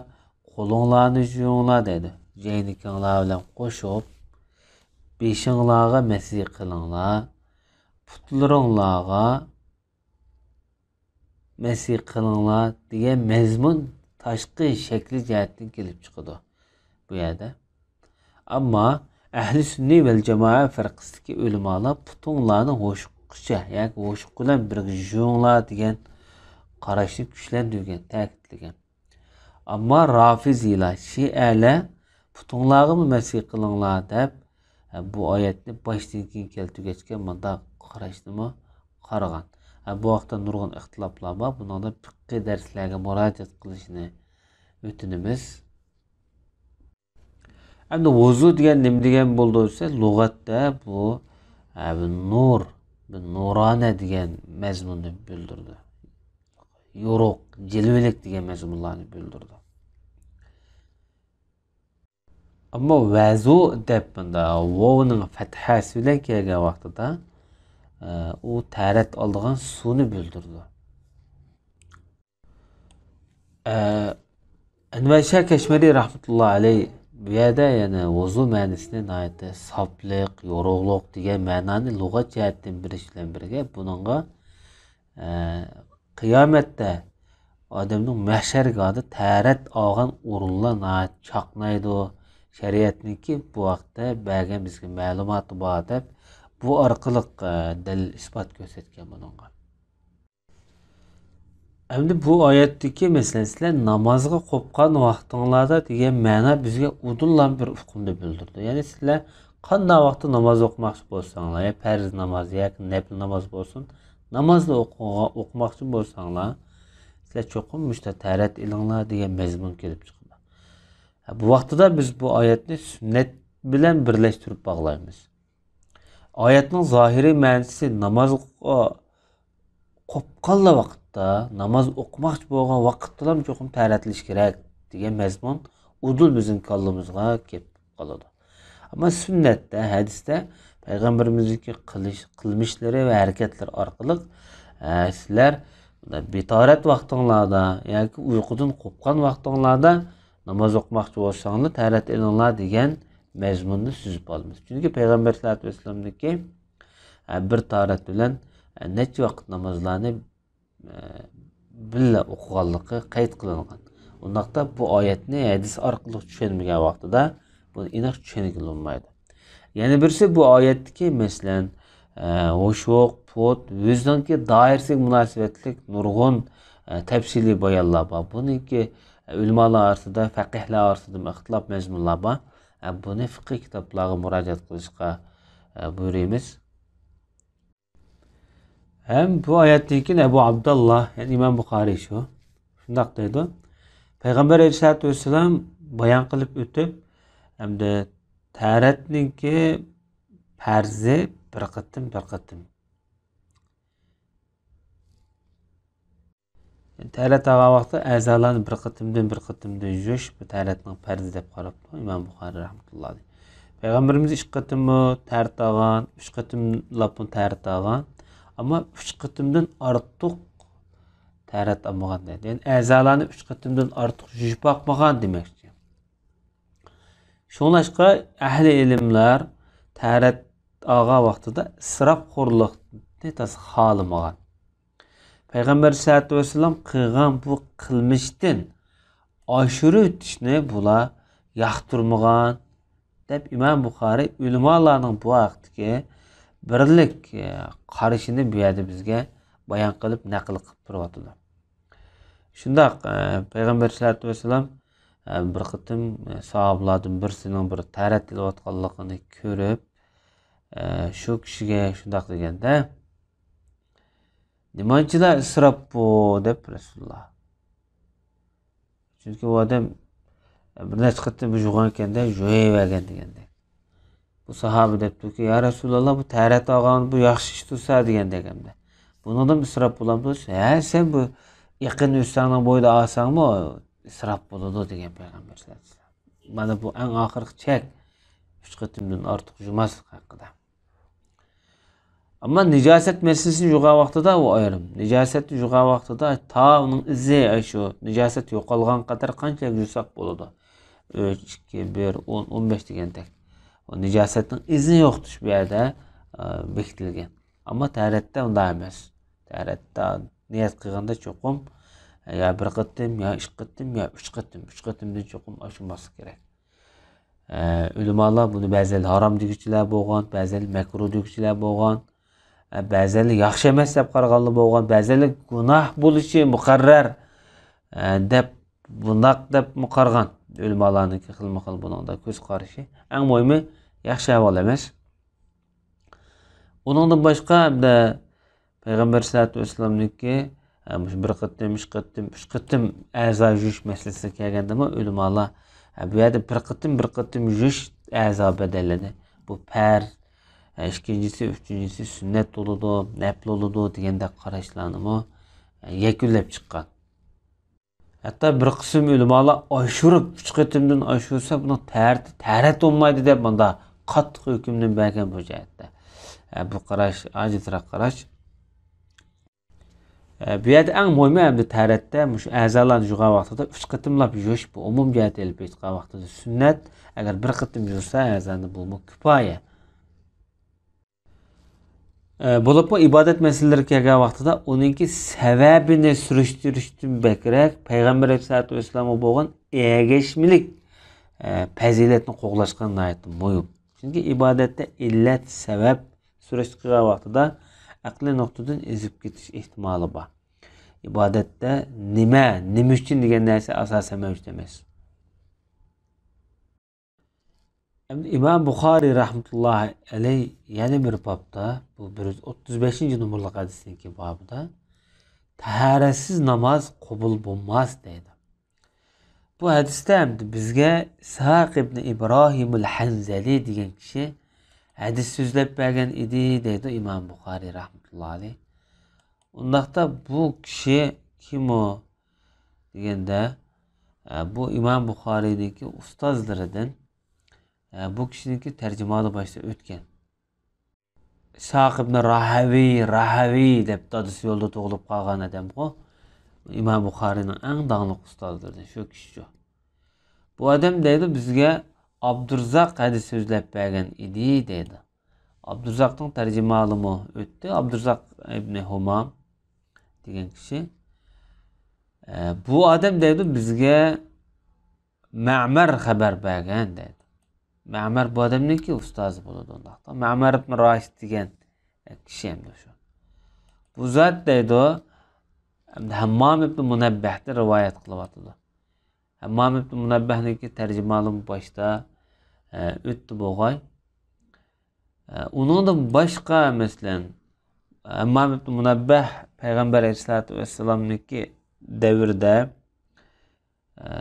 قولۇڭلارنى يۇيۇڭلار دەيدۇ. ئەينىكىڭلار بىلەن قوشۇپ، بېشىڭلارغا مەسح قىلىڭلار، پۇتلىرىڭلارغا مەسح قىلىڭلار دېگەن مەزمۇن تاشقى شەكلى جەھەتتىن كېلىپ چىقىدۇ بۇ يەردە. ئەمما ئەھلى سۈننە ۋەل جامائە فىرقىسىدىكى ئۆلىمالار پۇتۇڭلارنى ھوشۇققىچە، ياكى ھوشۇق بىلەن بىرگە يۇيۇڭلار دېگەن قاراشنى كۈچلەندۈرگەن، تەكىتلىگەن. ئەمما رافىزىيلار، شىئەلەر پۇتۇڭلارغىمۇ مەسح قىلىڭلار دەپ، بۇ ئايەتنى باشتىن كېيىن كەلتۈرگەچكە مۇنداق قاراشنىمۇ قارىغان. بۇ ھەقتە نۇرغۇن ئىختىلاپلار بار. بۇنىڭدا پىققىي دەرسلەرگە مۇراجىئەت قىلىشنى ئۆتۈنىمىز. ئەمدى ۋۇزۇ دېگەن نېمە دېگەن بولىدۇ دېسە، لۇغەتتە بۇ، ھە، بىر نۇر، بىر نۇرانە دېگەن مەزمۇننى بىلدۈرىدۇ. يورۇق، جىلۋىلىك دېگەن مەزمۇنلارنى بىلدۈرىدۇ. ئەمما ۋەزۇ دەپ مۇندا ۋاۋنىڭ پەتھەسى بىلەن كەلگەن ۋاقتىدا، ئە، ئۇ تەرەت ئالىدىغان سۇنى بىلدۈرىدۇ. ئە، ئەنۋەر شاھ كەشمىرى رەھمەتۇللا ئەلەي بۇ يەردە يەنە ۋۇزۇ مەنىسىنى ناھايىتى ساپلىق، يورۇقلۇق دېگەن مەنانى لۇغەت جەھەتتىن بېرىش بىلەن بىرگە، بۇنىڭغا، ئە، قىيامەتتە ئادەمنىڭ مەھشەرگاھىدا تەرەت ئالغان ئورۇنلار ناھايىتى چاقنايدۇ. شەرىئەتنىڭكى بۇ ھەقتە بەرگەن بىزگە مەلۇماتى بار دەپ، بۇ ئارقىلىق، ئە، دەلىل ئىسپات كۆرسەتكەن بۇنىڭغا. ئەمدى بۇ ئايەتتىكى، مەسىلەن، سىلەر نامازغا قوپقان ۋاقتىڭلاردا دېگەن مەنا بىزگە ئۇدۇللا بىر ئۇقۇمنى بىلدۈرىدۇ. يەنى سىلەر قانداق ۋاقىتتا ناماز ئوقۇماقچى بولساڭلار، يا پەرز ناماز ياكى نەپىل ناماز بولسۇن، نامازنى ئوقۇغا-، ئوقۇماقچى بولساڭلار، سىلەر چوقۇم مۇشۇنداق تەرەت ئېلىڭلار دېگەن مەزمۇن كېلىپ چىقىدۇ. بۇ ۋاقتىدا بىز بۇ ئايەتنى سۈننەت بىلەن بىرلەشتۈرۈپ باغلايمىز. ئايەتنىڭ زاھىرىي مەنىسى نامازغا قوپقانلا ۋاقىتتا، ناماز ئوقۇماقچى بولغان ۋاقىتتىلا چوقۇم تەرەتلىشى كېرەك دېگەن مەزمۇن ئۇدۇل بىزنىڭ كاللىمىزغا كېلىپ قالىدۇ. ئەمما سۈننەتتە، ھەدىستە پەيغەمبىرىمىزنىڭكى قىلىش، قىلمىشلىرى ۋە ھەرىكەتلىرى ئارقىلىق، ئە، سىلەر بىتارەت ۋاقتىڭلاردا ياكى ئۇيقۇدىن قوپقان ۋاقتىڭلاردا ناماز ئوقۇماقچى بولساڭلار، تەرەت ئېلىڭلار دېگەن مەزمۇننى سۈزۈپ ئالىمىز. چۈنكى پەيغەمبەر سەللەللاھۇ ئەلەيھى ۋەسەللەمنىڭكى، ئە، بىر تارەت بىلەن، ئە، نەچچە ۋاقىت نامازلارنى، ئە، بىللە ئوقۇغانلىقى قەيت قىلىنغان. ئۇنداقتا بۇ ئايەتنى ھەدىس ئارقىلىق چۈشەنمىگەن ۋاقتىدا بۇنى ئېنىق چۈشەنگىلى بولمايدۇ. يەنە بىرسى بۇ ئايەتتىكى، مەسىلەن، ئە، ھوشۇق، پۇت، ئۆزىنىڭكى دائىرىسىگە مۇناسىۋەتلىك نۇرغۇن، ئە، تەپسىلىي بايانلار بار. بۇنىڭكى ئۆلىمالار ئارىسىدا، فەقىھلەر ئارىسىدا ئىختىلاپ مەزمۇنلار بار. ئە، بۇنى فىقھىي كىتابلارغا مۇراجىئەت قىلىشقا، ئە، بۇيرۇيمىز. ھەم بۇ ئايەتتىن كېيىن ئەبۇ ئابداللا، يەنى ئىمام بۇخارىي شۇ، شۇنداق دەيدۇ. پەيغەمبەر ئەلەيھىسسالاتۇ ۋەسسالام بايان قىلىپ ئۆتۈپ، ئەمدى تەرەتنىڭكى پەرزى بىر قېتىم، بىر قېتىم. تەرەت ئالغان ۋاقىتتا ئەزالارنى بىر قېتىمدىن، بىر قېتىمدىن يۇيۇش بۇ تەرەتنىڭ پەرزى دەپ قاراپتۇ ئىمام بۇخارىي رەھمەتۇللا ئەلەيھ. پەيغەمبىرىمىز ئۈچ قېتىممۇ تەرەت ئالغان، ئۈچ قېتىملاپمۇ تەرەت ئالغان. ئەمما ئۈچ قېتىمدىن ئارتۇق تەرەت ئالمىغان دەيدۇ. يەنى ئەزالارنى ئۈچ قېتىمدىن ئارتۇق يۇيۇپ باقمىغان دېمەكچى. شۇڭلاشقا ئەھلى ئىلىملەر تەرەت ئالغان ۋاقتىدا ئىسراپخورلۇقنى تازا خالىمىغان. پەيغەمبەر سەللەللاھۇ ئەلەيھى ۋەسەللەم قىلغان بۇ قىلمىشتىن ئاشۇرۇۋېتىشنى بۇلار ياقتۇرمىغان، دەپ ئىمام بۇخارىي ئۆلىمالارنىڭ بۇ ھەقتىكى بىرلىك، ئە، قارىشىنى بۇ يەردە بىزگە بايان قىلىپ، نەقىل قىلىپ تۇرۇۋاتىدۇ. شۇنداق، ئە، پەيغەمبەر سەللەللاھۇ ئەلەيھى ۋەسەللەم، ئە، بىر قېتىم، ئە، ساھابىلاردىن بىرسىنىڭ بىر تەرەت ئېلىۋاتقانلىقىنى كۆرۈپ، ئە، شۇ كىشىگە شۇنداق دېگەندە، نېمانچىلا ئىسراپ بۇ، دەپ رەسۇلۇللا. چۈنكى ئۇ ئادەم بىر نەچچە قېتىم بۇ يۇغانكەندە، يۇيۇۋەرگەن دېگەندەك. بۇ ساھابە دەپتۇكى، يا رەسۇلاللا، بۇ تەرەت ئالغان، بۇ ياخشى ئىش تۇرسا دېگەندەك ئەمدى. بۇنىڭدىن ئىسراپ بولامدۇ؟ ھە، سەن بۇ ئېقىن ئۆستەڭنىڭ بويىدا ئالساڭمۇ ئىسراپ بولىدۇ دېگەن پەيغەمبەر سەللەللاھۇ ئەلەيھى ۋەسەللەم. مانا بۇ ئەڭ ئاخىرقى چەك. ئۈچ قېتىمدىن ئارتۇق يۇماسلىق ھەققىدە. ئەمما نىجاسەت مەسىلىسىنى يۇغان ۋاقتىدا ئۇ ئايرىم. نىجاسەتنى يۇغان ۋاقتىدا تا ئۇنىڭ ئىزى، ئەي، شۇ نىجاسەت يوقالغان قەدەر قانچىلىك يۇساق بولىدۇ. ئۈچ، ئىككى، بىر، ئون، ئون بەش دېگەندەك. ئۇ نىجاسەتنىڭ ئىزىنى يوقىتىش بۇ يەردە، ئە، بېكىتىلگەن. ئەمما تەھارەتتە ئۇنداق ئەمەس. تەھارەتتە نىيەت قىلغاندا چوقۇم، يا بىر قېتىم، يا ئىككى قېتىم، يا ئۈچ قېتىم، ئۈچ قېتىمدىن چوقۇم ئاشماسلىق كېرەك. ئە، ئۆلىمالار بۇنى بەزىلەر ھارام دېگۈچىلەر بولغان، بەزىلەر مەكرۇھ دېگۈچىلەر بولغان، ئە، بەزىلەر ياخشى ئەمەس دەپ قارىغانلار بولغان، بەزىلەر گۇناھ بولۇشى مۇقەررەر، ئە، دەپ، بۇنداق دەپمۇ قارىغان. ئۆلىمالارنىڭكى خىلمۇ خىل بۇنىڭدا كۆز قارىشى. ئەڭ مۇھىمى ياخشى ئەھۋال ئەمەس. ئۇنىڭدىن باشقا، ھەمدە پەيغەمبەر سەللەتۇ ۋەسسالامنىڭكى، ئە، مۇشۇ بىر قېتىم، ئۈچ قېتىم، ئۈچ قېتىم ئەزا يۇيۇش مەسىلىسىگە كەلگەندىمۇ ئۆلىمالار، ئە، بۇ يەردە بىر قېتىم، بىر قېتىم يۇيۇش ئەزا بەدەللىدى. بۇ پەرز، ئە، ئىككىنچىسى، ئۈچىنچىسى سۈننەت بولىدۇ، نەپلى بولىدۇ دېگەندەك قاراشلارنىمۇ، ئە، يەكۈنلەپ چىققان. ھەتتا بىر قىسىم ئۆلىمالار ئاشۇرۇپ، ئۈچ قېتىمدىن ئاشۇرسا، بۇنىڭ تەھارىتى تەھارەت بولمايدۇ دەپ، مۇنداق قاتتىق ھۆكۈمنى بەرگەن بۇ جەھەتتە. ئە، بۇ قاراش ئاجىزراق قاراش. ئە، بۇ يەردە ئەڭ مۇھىمى ئەمدى تەھارەتتە مۇشۇ ئەزالارنى يۇغان ۋاقتىدا ئۈچ قېتىملاپ يۇيۇش، بۇ ئومۇم جەھەتتە ئېلىپ ئېيتقان ۋاقتىدا سۈننەت. ئەگەر بىر قېتىم يۇسا ئەزانى، بۇمۇ كۇپايە. ئە، بولۇپمۇ ئىبادەت مەسىلىلىرىگە كەلگەن ۋاقتىدا ئۇنىڭكى سەۋەبىنى سۈرۈشتۈرۈشتىن بەكرەك پەيغەمبەر ئەلەيھىسسالاتۇ ۋەسسالامغا بولغان ئەگەشمىلىك، ئە، پەزىلەتنى قوغلاشقا ناھايىتى مۇھىم. چۈنكى ئىبادەتتە ئىللەت، سەۋەب سۈرۈشتە قىلغان ۋاقتىدا ئەقلىي نۇقتىدىن ئېزىپ كېتىش ئېھتىمالى بار. ئىبادەتتە نېمە، نېمە ئۈچۈن دېگەن نەرسە ئاساسەن مەۋجۇت ئەمەس. ئەمدى ئىمام بۇخارىي رەھمەتۇللاھى ئەلەيھ يەنە بىر بابتا، بۇ بىر يۈز ئوتتۇز بەشىنچى نومۇرلۇق ھەدىسنىڭكى بابىدا، تەھارەتسىز ناماز قوبۇل بولماس دەيدۇ. بۇ ھەدىستە ئەمدى بىزگە ئىسھاق ئىبنى ئىبراھىمۇل ھەنزەلى دېگەن كىشى ھەدىس سۆزلەپ بەرگەن ئىدى دەيدۇ ئىمام بۇخارىي رەھمەتۇللاھى ئەلەيھ. ئۇنداقتا بۇ كىشى كىم ئۇ دېگەندە، ئە، بۇ ئىمام بۇخارىينىڭكى ئۇستازلىرىدىن، ئە، بۇ كىشىنىڭكى تەرجىمىھالى باشتا ئۆتكەن. ئىسھاق ئىبنى راھەۋىي، راھەۋىي دەپ دادىسى يولدا تۇغۇلۇپ قالغان ئادەمغۇ. ئىمام بۇخارىينىڭ ئەڭ داڭلىق ئۇستازلىرىدىن شۇ كىشىچۇ. بۇ ئادەم دەيدۇ، بىزگە ئابدۇرزاق ھەدىس سۆزلەپ بەرگەن ئىدى دەيدۇ. ئابدۇرزاقنىڭ تەرجىمىھالىمۇ ئۆتتى. ئابدۇرزاق ئىبنى ھۇمام دېگەن كىشى. ئە، بۇ ئادەم دەيدۇ، بىزگە مەمەر خەۋەر بەرگەن دەيدۇ. مەمەر بۇ ئادەمنىڭكى ئۇستازى بولىدۇ ئۇنداقتا. مەمەر ئىبن راشىد دېگەن كىشى ئەمدى شۇ. بۇ زات دەيدۇ، ئەمدى ھەممام ئىبن مۇنەببەھتىن رىۋايەت قىلىۋاتىدۇ. ھەممام ئىبن مۇنەببەھنىڭكى تەرجىمىھالىمۇ باشتا، ئە، ئۆتتى بولغاي. ئە، ئۇنىڭدىن باشقا، مەسىلەن، ھەممام ئىبن مۇنەببەھ پەيغەمبەر ئەلەيھىسسالاتۇ ۋەسسالامنىڭكى دەۋرىدە، ئە،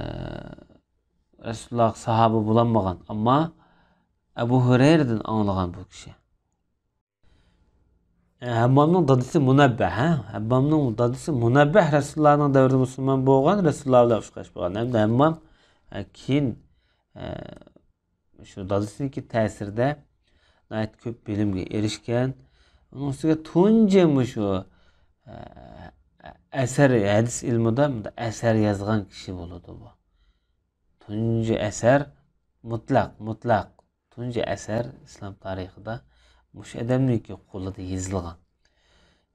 رەسۇلۇللاھقا ساھابە بولالمىغان، ئەمما ئەبۇ ھۇرەيرىدىن ئاڭلىغان بۇ كىشى. ئە، ھەممامنىڭ دادىسى مۇنەببەھ، ھە؟ ھەممامنىڭ دادىسى مۇنەببەھ رەسۇلۇللاھنىڭ دەۋرىدە مۇسۇلمان بولغان، رەسۇلۇللاھ بىلەن ئۇچراشقان بولغان. ھەمدە ھەممام، ئە، كېيىن، ئە، شۇ دادىسىنىڭكى تەسىرىدە ناھايىتى كۆپ بىلىمگە ئېرىشكەن. ئۇنىڭ ئۈستىگە تۇنجى مۇشۇ، ئە، ئەسەر، ھەدىس ئىلمىدا ئەسەر يازغان كىشى بولىدۇ بۇ. تۇنجى ئەسەر مۇتلەق، مۇتلەق تۇنجى ئەسەر ئىسلام تارىخىدا مۇشۇ ئادەمنىڭكى قولىدا يېزىلغان.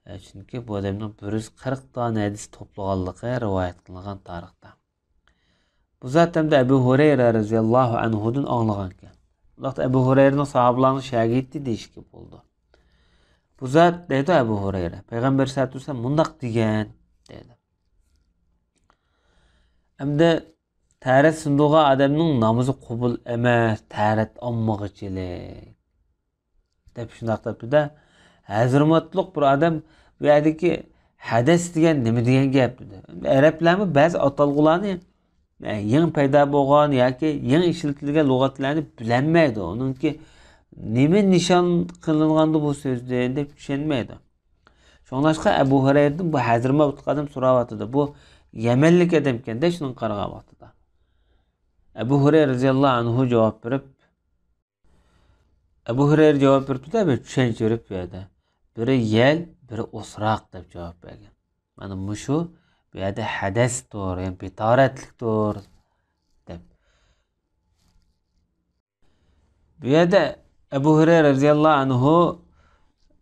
ئە، چۈنكى بۇ ئادەمنىڭ بىر يۈز قىرىق دانە ھەدىس توپلىغانلىقى رىۋايەت قىلىنغان تارىختا. بۇ زات ھەمدە ئەبۇ ھۇرەيرە رەزىياللاھۇ ئەنھۇدىن ئاڭلىغانكەن. بۇنداقتا ئەبۇ ھۇرەيرىنىڭ ساھابىلارنىڭ شاگىرتى دېيىشكە بولىدۇ. بۇ زات دەيدۇ ئەبۇ ھۇرەيرە، پەيغەمبەر سەللەللاھۇ ئەلەيھى ۋەسەللەم مۇنداق دېگەن دەيدۇ. ئەمدى تەھارەت سۇندۇرغان ئادەمنىڭ نامىزى قوبۇل ئەمەس، تەھارەت ئالمىغۇچىلىك. دەپ شۇنداق دەپتۇ-دە. ھەزرىمۇتلۇق بىر ئادەم بۇ يەردىكى ھەدەس دېگەن نېمە دېگەن گەپ دېدى. ئەرەبلەرمۇ بەزى ئاتالغۇلارنى، يېڭى پەيدا بولغان ياكى يېڭى ئىشلىتىلگەن لۇغەتلەرنى بىلەلمەيدۇ. ئۇنىڭكى نېمە نىشان قىلىنغاندۇ بۇ سۆزدىن دەپ چۈشەنمەيدۇ. شۇڭلاشقا ئەبۇ ھۇرەيرىدىن بۇ ھەزرىمۇتلۇق ئادەم سوراۋاتىدۇ. بۇ يەمەنلىك ئادەمكەن-دە شۇنىڭغا قارىغان ۋاقتىدا. ئەبۇ ھۇرەيرە رەزىياللاھۇ ئەنھۇ جاۋاب بېرىپ، ئەبۇ ھۇرەيرە جاۋاب بېرىپتۇ-دە، بىر چۈشەنچە بېرىپ بۇ يەردە. بىرى يەل، بىرى ئوسراق دەپ جاۋاب بەرگەن. مانا مۇشۇ بۇ يەردە ھەدەستۇر، يەنى بىتارەتلىكتۇر دەپ. بۇ يەردە ئەبۇ ھۇرەيرە رەزىياللاھۇ ئەنھۇ،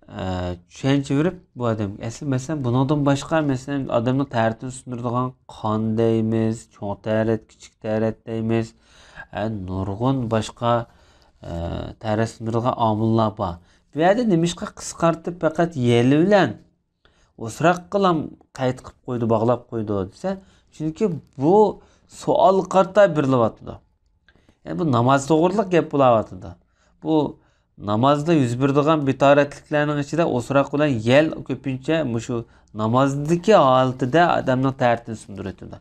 ئە، چۈشەنچە بېرىپ بۇ ئادەمگە. ئەسلى مەسىلەن، بۇنىڭدىن باشقا، مەسىلەن، ئادەمنىڭ تەھارىتىنى سۇندۇرىدىغان قان دەيمىز، چوڭ تەھارەت، كىچىك تەھارەت دەيمىز. ئە، نۇرغۇن باشقا، ئە، تەھارەت سۇندۇرىدىغان ئامىللار بار. بۇ يەردە نېمىشقا قىسقارتىپ پەقەت يەل بىلەن ئوسراققىلا قەيت قىلىپ قويدى، باغلاپ قويدى دېسە، چۈنكى بۇ سوئالغا قارىتا بېرىلىۋاتىدۇ. يەنى بۇ ناماز توغرىلىق گەپ بولاۋاتىدۇ. بۇ نامازدا يۈز بېرىدىغان بىتارەتلىكلەرنىڭ ئىچىدە ئوسراق بىلەن يەل كۆپىنچە مۇشۇ نامازدىكى ھالىتىدە ئادەمنىڭ تەھارىتىنى سۇندۇرۇۋېتىدۇ.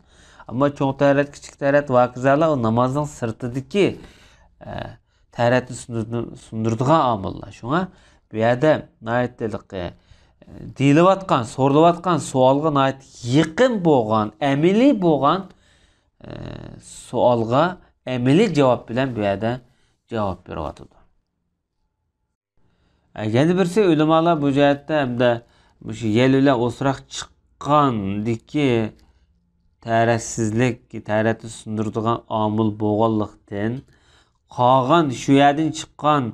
ئەمما چوڭ تەھارەت، كىچىك تەھارەت، ۋاكىزالار ئۇ نامازنىڭ سىرتىدىكى، ئە، تەھارەتنى سۇندۇرىدۇ-، سۇندۇرىدىغان ئامىللار. شۇڭا بۇ يەردە ناھايىتى ھېلىقى، ئە، دېيىلىۋاتقان، سورىلىۋاتقان سوئالغا ناھايىتى يېقىن بولغان، ئەمەلىي بولغان، ئە، سوئالغا ئەمەلىي جاۋاب بىلەن بۇ يەردە جاۋاب بېرىۋاتىدۇ. ئە، يەنە بىرسى، ئۆلىمالار بۇ جەھەتتە ھەمدە مۇشۇ يەل بىلەن ئوسراق چىققاندىكى تەھارەتسىزلىك، تەھارەتنى سۇندۇرىدىغان ئامىل بولغانلىقتىن، قالغان شۇ يەردىن چىققان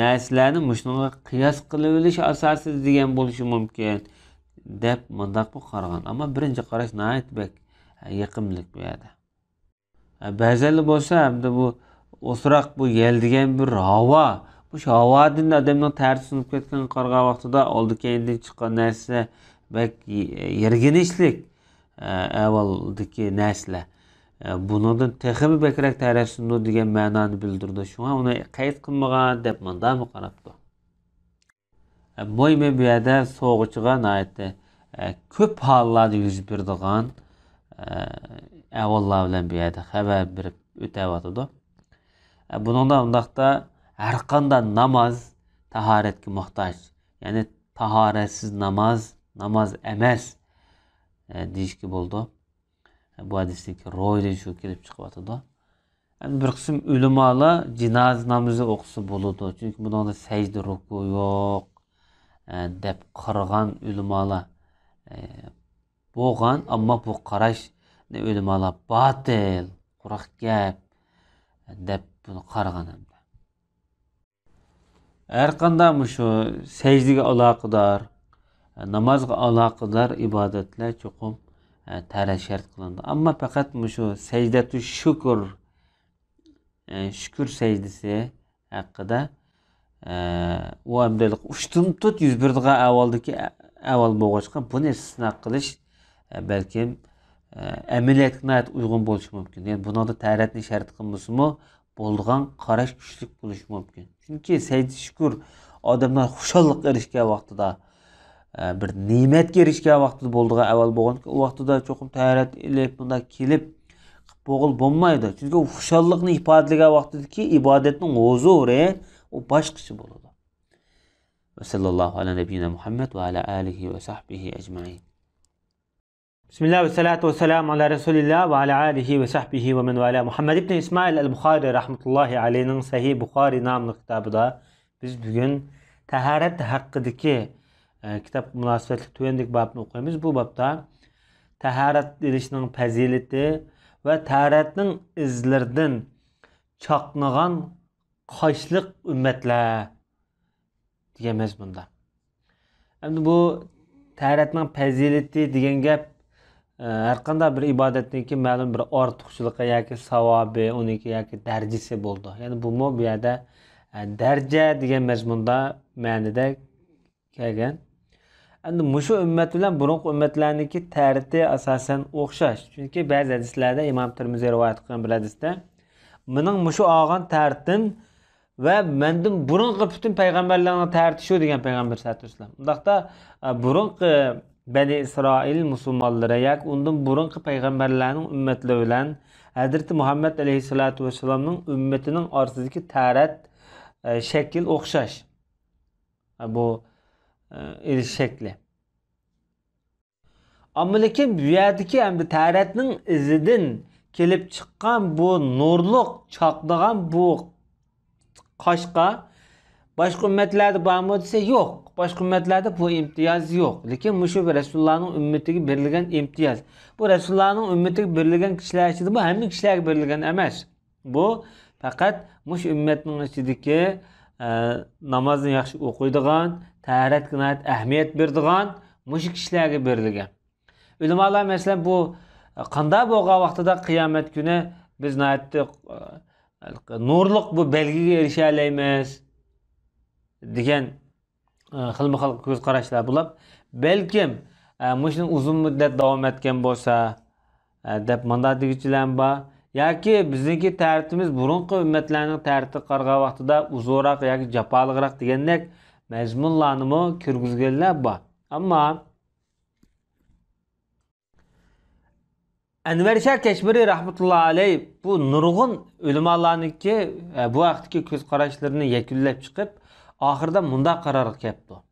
نەرسىلەرنى مۇشۇنىڭغا قىياس قىلىۋېلىش ئاساسىدا دېگەن بولۇشى مۇمكىن، دەپ مۇنداقمۇ قارىغان. ئەمما بىرىنچى قاراش ناھايىتى بەك يېقىملىق بۇ يەردە. بەزىلەر بولسا، ھەمدە بۇ ئوسراق، بۇ يەل دېگەن بىر ھاۋا. مۇشۇ ھاۋادىن ئادەمنىڭ تەرى سۇنۇپ كەتكەنگە قارىغان ۋاقتىدا ئالدى كەينىدىن چىققان نەرسە بەك يىرگىنچلىك، ئەھۋالدىكى نەرسىلەر. بۇنىڭدىن تېخىمۇ بەكرەك تەرى سۇنىدۇ دېگەن مەنانى بىلدۈرىدۇ. شۇڭا ئۇنى قەيت قىلمىغان دەپ مۇنداقمۇ قاراپتۇ. مۇھىمى بۇ يەردە سوغۇچىغا ناھايىتى، ئە، كۆپ ھاللاردا يۈز بېرىدىغان، ئە، ئەھۋاللار بىلەن بۇ يەردە خەۋەر بېرىپ ئۆتەۋاتىدۇ. ئە، بۇنىڭدا ئۇنداقتا ھەرقانداق ناماز تاھارەتكە موھتاج. يەنى تاھارەتسىز ناماز، ناماز ئەمەس، ئە، دېيىشكە بولىدۇ. بۇ ھەدىستىكى روھىدىن شۇ كېلىپ چىقىۋاتىدۇ. ئەمدى بىر قىسىم ئۆلىمالار جىنازا نامىزى ئوقۇسا بولىدۇ، چۈنكى بۇنىڭدا سەجدە، رۇكۇ يوق، ئە، دەپ قارىغان ئۆلىمالار، ئە، بولغان، ئەمما بۇ قاراشنى ئۆلىمالار باتىل، قۇرۇق گەپ، دەپ بۇنى قارىغان ئەمدى. ھەرقانداق مۇشۇ سەجدىگە ئالاقىدار، نامازغا ئالاقىدار ئىبادەتلەر چوقۇم، ئە، تەھارەت شەرت قىلىنىدۇ. ئەمما پەقەت مۇشۇ سەجدەتۇ شۈكۈر، ئە، شۈكۈر سەجدىسى ھەققىدە، ئە، ئۇ ئەمدى ئۇشتۇمتۇت يۈز بېرىدىغان ئەھۋالدىكى ئەھۋال بولغاچقا، بۇنى ئىستىسنا قىلىش، ئە، بەلكىم، ئە، ئەمەلىيەتكە ناھايىتى ئۇيغۇن بولۇشى مۇمكىن. يەنى بۇنىڭدا تەھارەتنى شەرت قىلمىسىمۇ، بولىدىغان قاراش كۈچلۈك بولۇشى مۇمكىن. چۈنكى سەجدە شۈكۈر ئادەملەر خۇشاللىققا ئېرىشكەن ۋاقتىدا، ئە، بىر نېمەتكە ئېرىشكەن ۋاقتىدا بولىدىغان ئەھۋال بولغاندىكىن، ئۇ ۋاقتىدا چوقۇم تەھارەت ئېلىپ، مۇنداق كېلىپ قىلىپ بولغىلى بولمايدۇ. چۈنكى ئۇ خۇشاللىقنى ئىپادىلىگەن ۋاقتىدىكى ئىبادەتنىڭ ھۇزۇرى ئۇ باشقىچە بولىدۇ. ۋە سەللەللاھۇ ئەلا نەبىييىنا مۇھەممەد ۋە ئەلا ئالىھى ۋە سەھبىھى ئەجمەئىن. بىسمىللا ۋەسسالاتۇ ۋەسسالامۇ ئالا رەسۇلىللا ۋە ئالا ئالىھى ۋە سەھبىھى ۋە مەن ۋالا. مۇھەممەد ئىبنى ئىسمائىل ئەل بۇخارى رەھمەتۇللاھى ئەلەيھنىڭ سەھىھ بۇخارى ناملىق كىتابىدا بىز بۈگۈن تاھارەت ھەققىدىكى، ئە، كىتابقا مۇناسىۋەتلىك تۆۋەندىكى بابنى ئوقۇيمىز. بۇ بابتا تاھارەت ئېلىشنىڭ پەزىلىتى ۋە تاھارەتنىڭ ئىزلىرىدىن چاقنىغان قاچلىق ئۈممەتلەر دېگەن مەزمۇندا. ئەمدى بۇ تەھارەتنىڭ پەزىلىتى دېگەن گەپ، ئە، ھەرقانداق بىر ئىبادەتنىڭكى مەلۇم بىر ئارتۇقچىلىقى ياكى ساۋابى، ئۇنىڭكى ياكى دەرىجىسى بولىدۇ. يەنى بۇمۇ بۇ يەردە، ئە، دەرىجە دېگەن مەزمۇندا، مەنىدە كەلگەن. ئەمدى مۇشۇ ئۈممەت بىلەن بۇرۇنقى ئۈممەتلەرنىڭكى تەھارىتى ئاساسەن ئوخشاش. چۈنكى بەزى ھەدىسلەردە، ئىمام تىرمىزى رىۋايەت قىلغان بىر ھەدىستە، مېنىڭ مۇشۇ ئالغان تەھارىتىم ۋە مەندىن بۇرۇنقى پۈتۈن پەيغەمبەرلەرنىڭ تەھارىتى شۇ دېگەن پەيغەمبەر سەللەللاھۇ ئەلەيھى ۋەسەللەم. ئۇنداقتا، ئە، بۇرۇنقى بەنى ئىسرائىل مۇسۇلمانلىرى ياكى ئۇندىن بۇرۇنقى پەيغەمبەرلەرنىڭ ئۈممەتلىرى بىلەن ھەزرىتى مۇھەممەد ئەلەيھىسسالاتۇ ۋەسسالامنىڭ ئۈممىتىنىڭ ئارىسىدىكى تەھارەت، ئە، شەكىل ئوخشاش. ئە، بۇ، ئە، ئېلىش شەكلى. ئەمما لېكىن بۇ يەردىكى ئەمدى تەھارەتنىڭ ئىزىدىن كېلىپ چىققان بۇ نۇرلۇق چاقنىغان بۇ قاشقا باشقا ئۈممەتلەردە بارمۇ دېسە، يوق. باشقا ئۈممەتلەردە بۇ ئىمتىياز يوق. لېكىن مۇشۇ رەسۇلۇللانىڭ ئۈممىتىگە بېرىلگەن ئىمتىياز. بۇ رەسۇلۇللانىڭ ئۈممىتىگە بېرىلگەن كىشىلەر ئىچىدە بۇ ھەممە كىشىلەرگە بېرىلگەن ئەمەس. بۇ پەقەت مۇشۇ ئۈممەتنىڭ ئىچىدىكى، ئە، نامازنى ياخشى ئوقۇيدىغان، تەھارەتكە ناھايىتى ئەھمىيەت بېرىدىغان مۇشۇ كىشىلەرگە بېرىلگەن. ئۆلىمالار، مەسىلەن، بۇ قانداق بولغان ۋاقتىدا قىيامەت كۈنى بىز ناھايىتى، ئە، نۇرلۇق بۇ بەلگىگە ئېرىشەلەيمىز دېگەن، ئە، خىلمۇ خىل كۆز قاراشلار بولۇپ، بەلكىم، ئە، مۇشۇنىڭ ئۇزۇن مۇددەت داۋام ئەتكەن بولسا، ئە، دەپ مانداق دېگۈچىلەرمۇ بار. ياكى بىزنىڭكى تەرىتىمىز بۇرۇنقى ئۈممەتلەرنىڭ تەرىتىگە قارىغان ۋاقتىدا ئۇزۇنراق ياكى جاپالىقراق دېگەندەك مەزمۇنلارنىمۇ كىرگۈزگەنلەر بار. ئەمما ئەنۋەر شاھ كەشمىرى رەھمەتۇللا ئەلەي بۇ نۇرغۇن ئۆلىمالارنىڭكى، ئە، بۇ ھەقتىكى كۆز قاراشلىرىنى يەكۈنلەپ چىقىپ، ئاخىرىدا مۇنداق قارارغا كەپتۇ.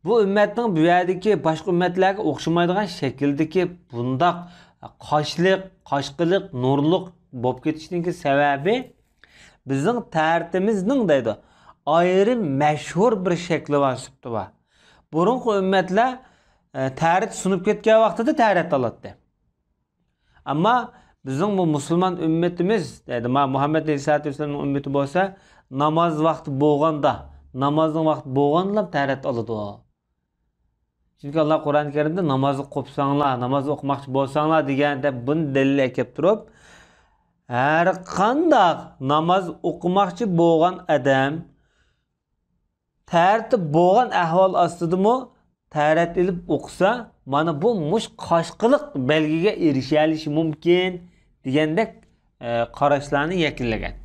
بۇ ئۈممەتنىڭ بۇ يەردىكى باشقا ئۈممەتلەرگە ئوخشىمايدىغان شەكىلدىكى بۇنداق قاشلىق، قاشقىلىق، نۇرلۇق بولۇپ كېتىشىنىڭكى سەۋەبى بىزنىڭ تەرىتىمىزنىڭ دەيدۇ، ئايرىم مەشھۇر بىر شەكلى بار، سۈپىتى بار. بۇرۇنقى ئۈممەتلەر، ئە، تەرىت سۇنۇپ كەتكەن ۋاقتىدا تەرىت ئالاتتى. ئەمما بىزنىڭ بۇ مۇسۇلمان ئۈممىتىمىز، دەيدۇ، ما مۇھەممەد ئەلەيھىسسالاتۇ ۋەسسالامنىڭ ئۈممىتى بولسا، ناماز ۋاقتى بولغاندا، نامازنىڭ ۋاقتى بولغاندىلا تەرەت ئالىدۇ. چۈنكى ئاللا قۇرئان كەرىمدە نامازنى قوپساڭلار، ناماز ئوقۇماقچى بولساڭلار دېگەن دەپ بۇنى دەلىل ئەكەپ تۇرۇپ، ھەر قانداق ناماز ئوقۇماقچى بولغان ئادەم تەرتىپ بولغان ئەھۋال ئاستىدىمۇ تەرەت ئېلىپ ئوقۇسا، مانا بۇ مۇش قاشقىلىق بەلگىگە ئېرىشەلىشى مۇمكىن دېگەندەك، ئە، قاراشلارنى يەكۈنلىگەن.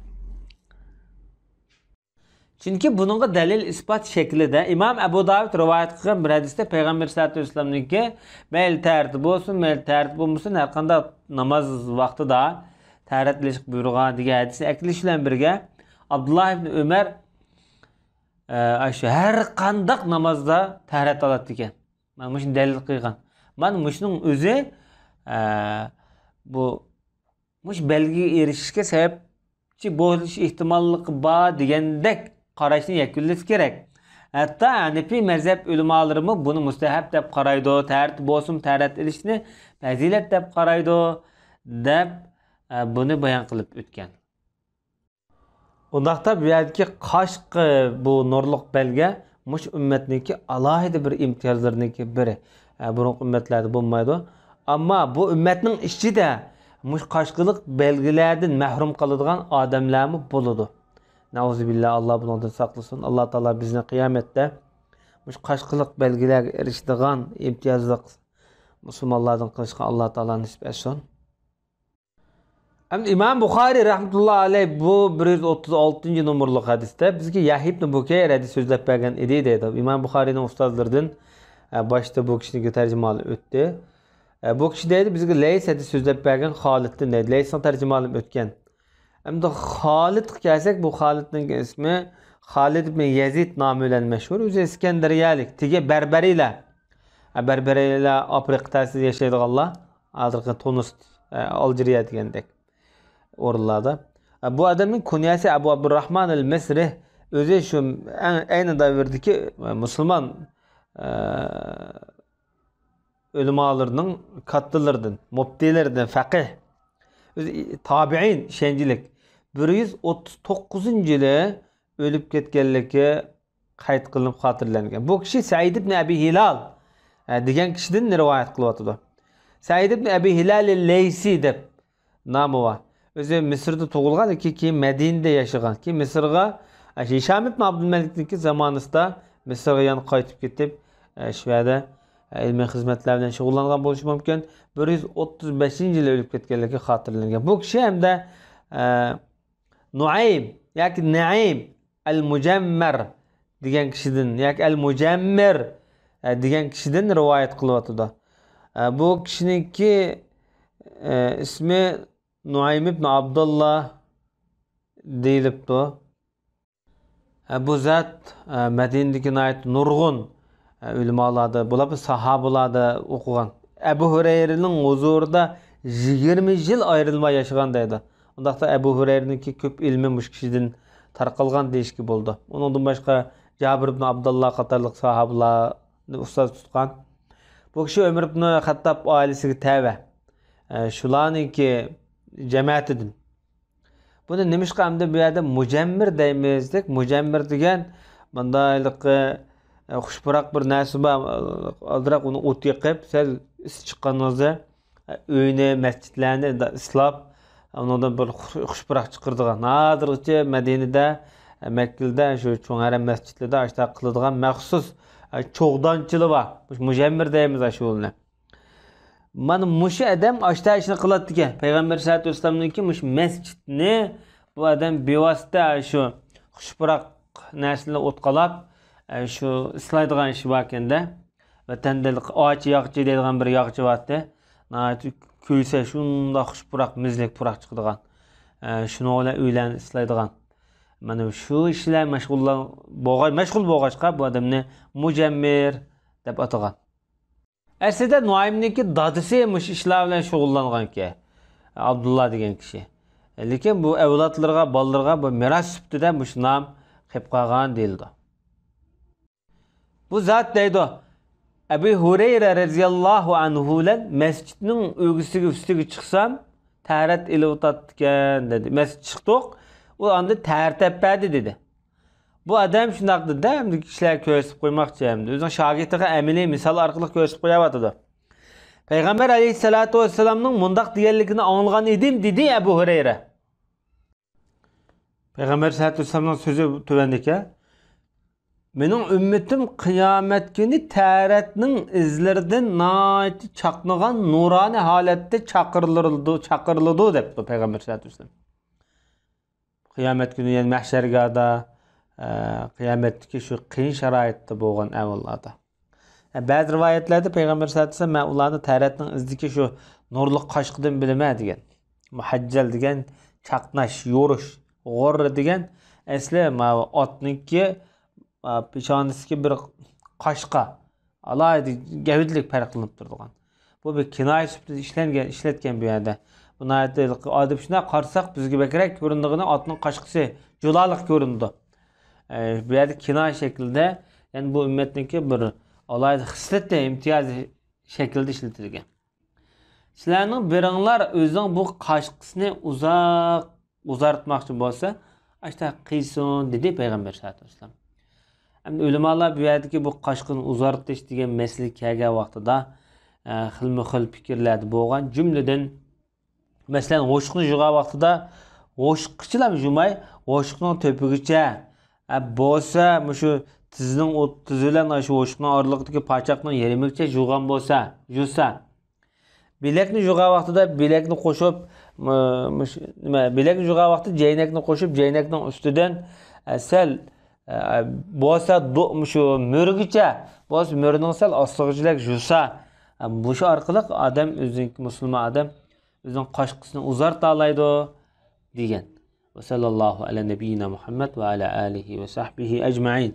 چۈنكى بۇنىڭغا دەلىل ئىسپات شەكلىدە ئىمام ئەبۇ داۋۇد رىۋايەت قىلغان بىر ھەدىستە پەيغەمبەر سەللەللاھۇ ئەلەيھى ۋەسەللەمنىڭكى مەيلى تەرەت بولسۇن، مەيلى تەرەت بولمىسۇن، ھەر قانداق ناماز ۋاقتىدا تەرەت ئېلىشقا بۇيرۇغان دېگەن ھەدىسى ئەكېلىش بىلەن بىرگە، ئابدۇللا ئىبنى ئۆمەر ئە، ئاشۇ ھەر قانداق نامازدا تەھارەت ئالاتتىكەن. مانا مۇشۇنى دەلىل قىلغان. مانا مۇشۇنىڭ ئۆزى، ئە، بۇ، مۇشۇ بەلگىگە ئېرىشىشكە سەۋەبچى بولۇش ئېھتىماللىقى بار دېگەندەك قاراشنى يەكۈنلىسە كېرەك. ھەتتا ھەنىپىي مەزھەپ ئۆلىمالىرىمۇ بۇنى مۇستەھەب دەپ قارايدۇ، تەھارەت بولسىمۇ تەھارەت ئېلىشنى پەزىلەت دەپ قارايدۇ، دەپ، ئە، بۇنى بايان قىلىپ ئۆتكەن. ئۇنداقتا بۇ يەردىكى قاشقا بۇ نۇرلۇق بەلگە مۇشۇ ئۈممەتنىڭكى ئالاھىدە بىر ئىمتىيازلىرىنىڭكى بىرى. ئە، بۇرۇنقى ئۈممەتلەردە بولمايدۇ. ئەمما بۇ ئۈممەتنىڭ ئىچىدە مۇشۇ قاشقىلىق بەلگىلەردىن مەھرۇم قالىدىغان ئادەملەرمۇ بولىدۇ. نەئۇزۇبىللا، ئاللا بۇنىڭدىن ساقلىسۇن. ئاللا تائالا بىزنى قىيامەتتە مۇشۇ قاشقىلىق بەلگىلەرگە ئېرىشىدىغان ئىمتىيازلىق مۇسۇلمانلاردىن قىلىشقا ئاللا تائالا نېسىپ ئەتسۇن. ئەمدى ئىمام بۇخارىي رەھمەتۇللا ئەلەيھ بۇ بىر يۈز ئوتتۇز ئالتىنچى نومۇرلۇق ھەدىستە بىزگە يەھيا ئىبنى بۇكەير ھەدىس سۆزلەپ بەرگەن ئىدى دەيدۇ. ئىمام بۇخارىينىڭ ئۇستازلىرىدىن، ئە، باشتا بۇ كىشىنىڭكى تەرجىمىھالى ئۆتتى. ئە، بۇ كىشى دەيدۇ، بىزگە لەيس ھەدىس سۆزلەپ بەرگەن خالىدتىن دەيدۇ. لەيسنىڭ تەرجىمىھالىمۇ ئۆتكەن. ئەمدى خالىدقا كەلسەك، بۇ خالىدنىڭ ئىسمى خالىد ئىبنى يەزىد نامى بىلەن مەشھۇر. ئۆزى ئىسكەندەرىيەلىك، تېگى بەربەرىيلەر. ئە، بەربەرىيلەر ئافرىقا تەسىرىدە ياشايدىغانلار. ھازىرقى تۇنۇس، ئە، ئالجىرىيە دېگەندەك ئورۇنلاردا. ئە، بۇ ئادەمنىڭ كۇنيەسى ئەبۇ ئابدۇرراھمان ئەل مىسرى، ئۆزى شۇ ئەڭ، ئەينى دەۋردىكى، ئە، مۇسۇلمان، ئە، ئۆلىمالىرىنىڭ كاتتىلىرىدىن، مۇپتىلىرىدىن، فەقىھ. ئۆزى تابىئىن، ئىشەنچلىك. بىر يۈز ئوتتۇز توققۇزىنچى يىلى ئۆلۈپ كەتكەنلىكى قەيت قىلىنىپ خاتىرىلەنگەن. بۇ كىشى سەئىد ئىبن ئەبى ھىلال، ئە، دېگەن كىشىدىن رىۋايەت قىلىۋاتىدۇ. سەئىد ئىبن ئەبى ھىلال لەيسى دەپ نامى بار. ئۆزى مىسىردا تۇغۇلغان، كېيىن مەدىنىدە ياشىغان. كېيىن مىسىرغا، ئە، ھىشام ئىبن ئابدۇلمەلىكنىڭكى زامانىسىدا مىسىرغا يەنە قايتىپ كېتىپ، ئە، شۇ يەردە، ئە، ئىلمىي خىزمەتلەر بىلەن شۇغۇللانغان بولۇشى مۇمكىن. بىر يۈز ئوتتۇز بەشىنچى يىلى ئۆلۈپ كەتكەنلىكى خاتىرىلەنگەن. بۇ كىشى ھەمدە، ئە، نۇئەيم ياكى نەئىم ئەل مۇجەممەر دېگەن كىشىدىن ياكى ئەل مۇجەممىر، ئە، دېگەن كىشىدىن رىۋايەت قىلىۋاتىدۇ. ئە، بۇ كىشىنىڭكى، ئە، ئىسمى نۇئەيم ئىبن ئابدۇللا دېيىلىپتۇ. ئە، بۇ زات، ئە، مەدىنىدىكى ناھايىتى نۇرغۇن، ئە، ئۆلىمالاردا، بولۇپمۇ ساھابىلاردا ئوقۇغان. ئەبۇ ھۇرەيرىنىڭ ھۇزۇرىدا يىگىرمە يىل ئايرىلماي ياشىغان دەيدۇ. ئۇنداقتا ئەبۇ ھۇرەيرىنىڭكى كۆپ ئىلمى مۇشۇ كىشىدىن تارقالغان دېيىشكە بولىدۇ. ئۇنىڭدىن باشقا جابىر ئىبن ئابدۇللا قاتارلىق ساھابىلارنى ئۇستاز تۇتقان. بۇ كىشى ئۆمەر ئىبن خەتتاب ئائىلىسىگە تەۋە. ئە، شۇلارنىڭكى جەمەتىدىن. بۇنى نېمىشقا ئەمدى بۇ يەردە مۇجەممىر دەيمىز؟ دېسەك، مۇجەممىر دېگەن مۇنداق ھېلىقى، ئە، خۇش پۇراق بىر نەرسە بار، ئازراق ئۇنى ئوت يېقىپ، سەل ئىسسىپ چىققاندا، ئە، ئۆينى، مەسچىتلەرنى دا-، ئىسلاپ، ئۇنىڭدىن بىر خۇش، خۇش پۇراق چىقىرىدىغان. ھازىرغىچە مەدىنىدە، ئە، مەككىدە شۇ چوڭ ھەرەم مەسچىتلىرىدە ئاشۇنداق قىلىدىغان مەخسۇس، ئە، چوغدانچىلىرى بار. مۇشۇ مۇجەممىر دەيمىز ئاشۇنى. مانا مۇشۇ ئادەم ئاشتا ئىشنى قىلاتتىكەن. پەيغەمبەر سەللەللاھۇ ئەلەيھى ۋەسەللەمنىڭكى مۇشۇ مەسچىتنى بۇ ئادەم بىۋاسىتە شۇ خۇش پۇراق نەرسىلەرنى ئوتقالاپ، ئە، شۇ ئىسلايدىغان ئىشى باركەندە. ۋەتەندە ئاچ ياغچى دەيدىغان بىر ياغچى بارتى. ناھايىتى كۆيسە شۇنداق خۇش پۇراق، مىزلىك پۇراق چىقىدىغان. ئە، شۇنىڭ بىلەن ئۆيلەرنى ئىسلايدىغان. مانا شۇ ئىش بىلەن مەشغۇللان-، بولغاي-، مەشغۇل بولغاچقا بۇ ئادەمنى مۇجەممىر دەپ ئاتىغان. ئەسلىدە نۇئايمنىڭكى دادىسى مۇشۇ ئىشلار بىلەن شۇغۇللانغانىكەن، ئابدۇللا دېگەن كىشى. لېكىن بۇ ئەۋلادلىرىغا، بالىلىرىغا بۇ مىراس سۈپىتىدە مۇشۇ نام قېلىپ قالغان دېيىلىدۇ. بۇ زات دەيدۇ، ئەبۇ ھۇرەيرە رەزىياللاھۇ ئەنھۇ بىلەن مەسچىتنىڭ ئۆگزىسىگە، ئۈستىگە چىقسام، تەرەت ئېلىۋاتاتتىكەن دېدى. مەسچىتكە چىقتۇق، ئۇ ئاندىن تەرەت ئەپ بەردى دېدى. بۇ ئادەم شۇنداق دېدى، ئەمدى كىشىلەرگە كۆرسىتىپ قويماقچى، ئەمدى ئۆزىنىڭ شاگىرتىغا ئەمەلىي مىسال ئارقىلىق كۆرسىتىپ قويۇۋاتىدۇ. پەيغەمبەر ئەلەيھىسسالاتۇ ۋەسسالامنىڭ مۇنداق دېگەنلىكىنى ئاڭلىغان ئىدىم، دېدى ئەبۇ ھۇرەيرە. پەيغەمبەر سەللەللاھۇ ئەلەيھى ۋەسەللەمنىڭ سۆزى تۆۋەندىكەن. مېنىڭ ئۈممىتىم قىيامەت كۈنى تەرەتنىڭ ئىزلىرىدىن ناھايىتى چاقنىغان نۇرانىي ھالەتتە چاقىرىلىدۇ، چاقىرىلىدۇ دەپتۇ پەيغەمبەر سەللەللاھۇ ئەلەيھى ۋەسەللەم. قىيامەت كۈنى، يەنى مەھشەرگاھدا، ئە، قىيامەتتىكى شۇ قىيىن شارائىتتا بولغان ئەھۋاللاردا. ئە، بەزى رىۋايەتلەردە پەيغەمبەر سەللەللاھۇ ئەلەيھى ۋەسەللەم، مەن ئۇلارنى تەرەتنىڭ ئىزىدىكى شۇ نۇرلۇق قاشقىدىن بىلىمەن دېگەن. مۇھەججەل دېگەن چاقناش، يورۇش، غۇررە دېگەن ئەسلى ماۋۇ ئاتنىڭكى، ئا، پېشانىسىدىكى بىر قاشقا. ئالاھىدە گەۋدىلىك پەرقلىنىپ تۇرىدىغان. بۇ بىر كىنايە سۈپىتىدە ئىشلەنگەن، ئىشلەتكەن بۇ يەردە. بۇ ناھايىتى ئادەم شۇنداق قارىساق، بىزگە بەكرەك كۆرۈنىدىغىنى ئاتنىڭ قاشقىسى، جۇلالىق كۆرۈنىدۇ. ئە، بۇ يەردە كىنايە شەكلىدە، يەنى بۇ ئۈممەتنىڭكى بىر ئالاھىدە خىسلىتى، ئىمتىيازى شەكلىدە ئىشلىتىلگەن. سىلەرنىڭ بىرىڭلار ئۆزىنىڭ بۇ قاشقىسىنى ئۇزاق ئۇزارتماقچى بولسا، ئاشتا قىلسۇن، دېدى پەيغەمبەر سەللەللاھۇ ئەلەيھى ۋەسەللەم. ئەمدى ئۆلىمالار بۇ يەردىكى بۇ قاشقىنى ئۇزارتىش دېگەن مەسىلىگە كەلگەن ۋاقتىدا، ئە، خىلمۇ خىل پىكىرلەردە بولغان. جۈملىدىن، مەسىلەن، ھوشۇقنى يۇغان ۋاقتىدا ھوشۇققىچىلا يۇماي، ھوشۇقنىڭ تۆپىگىچە، ئە، بولسا مۇشۇ تىزنىڭ ئوت-، تىز بىلەن شۇ ھوشۇقنىڭ ئارىلىقىدىكى پاچاقنىڭ يېرىمىگىچە يۇغان بولسا، يۇسا، بىلەكنى يۇغان ۋاقتىدا بىلەكنى قوشۇپ، م-، مۇش-، نېمە، بىلەكنى يۇغان ۋاقتىدا جەينەكنى قوشۇپ، جەينەكنىڭ ئۈستىدىن، ئە، سەل، ئە، بولسا دو-، مۇشۇ مۈرىگىچە، بولسا مۈرىنىڭ سەل ئاستىغىچىلەك يۇسا، ئە، مۇشۇ ئارقىلىق ئادەم ئۆزىنىڭكى، مۇسۇلمان ئادەم ئۆزىنىڭ قاشقىسىنى ئۇزارتالايدۇ، دېگەن. ۋە سەللەللاھۇ ئەلە نەبىييىنا مۇھەممەد ۋە ئەلە ئالىھى ۋە سەھبىھى ئەجمەئىن.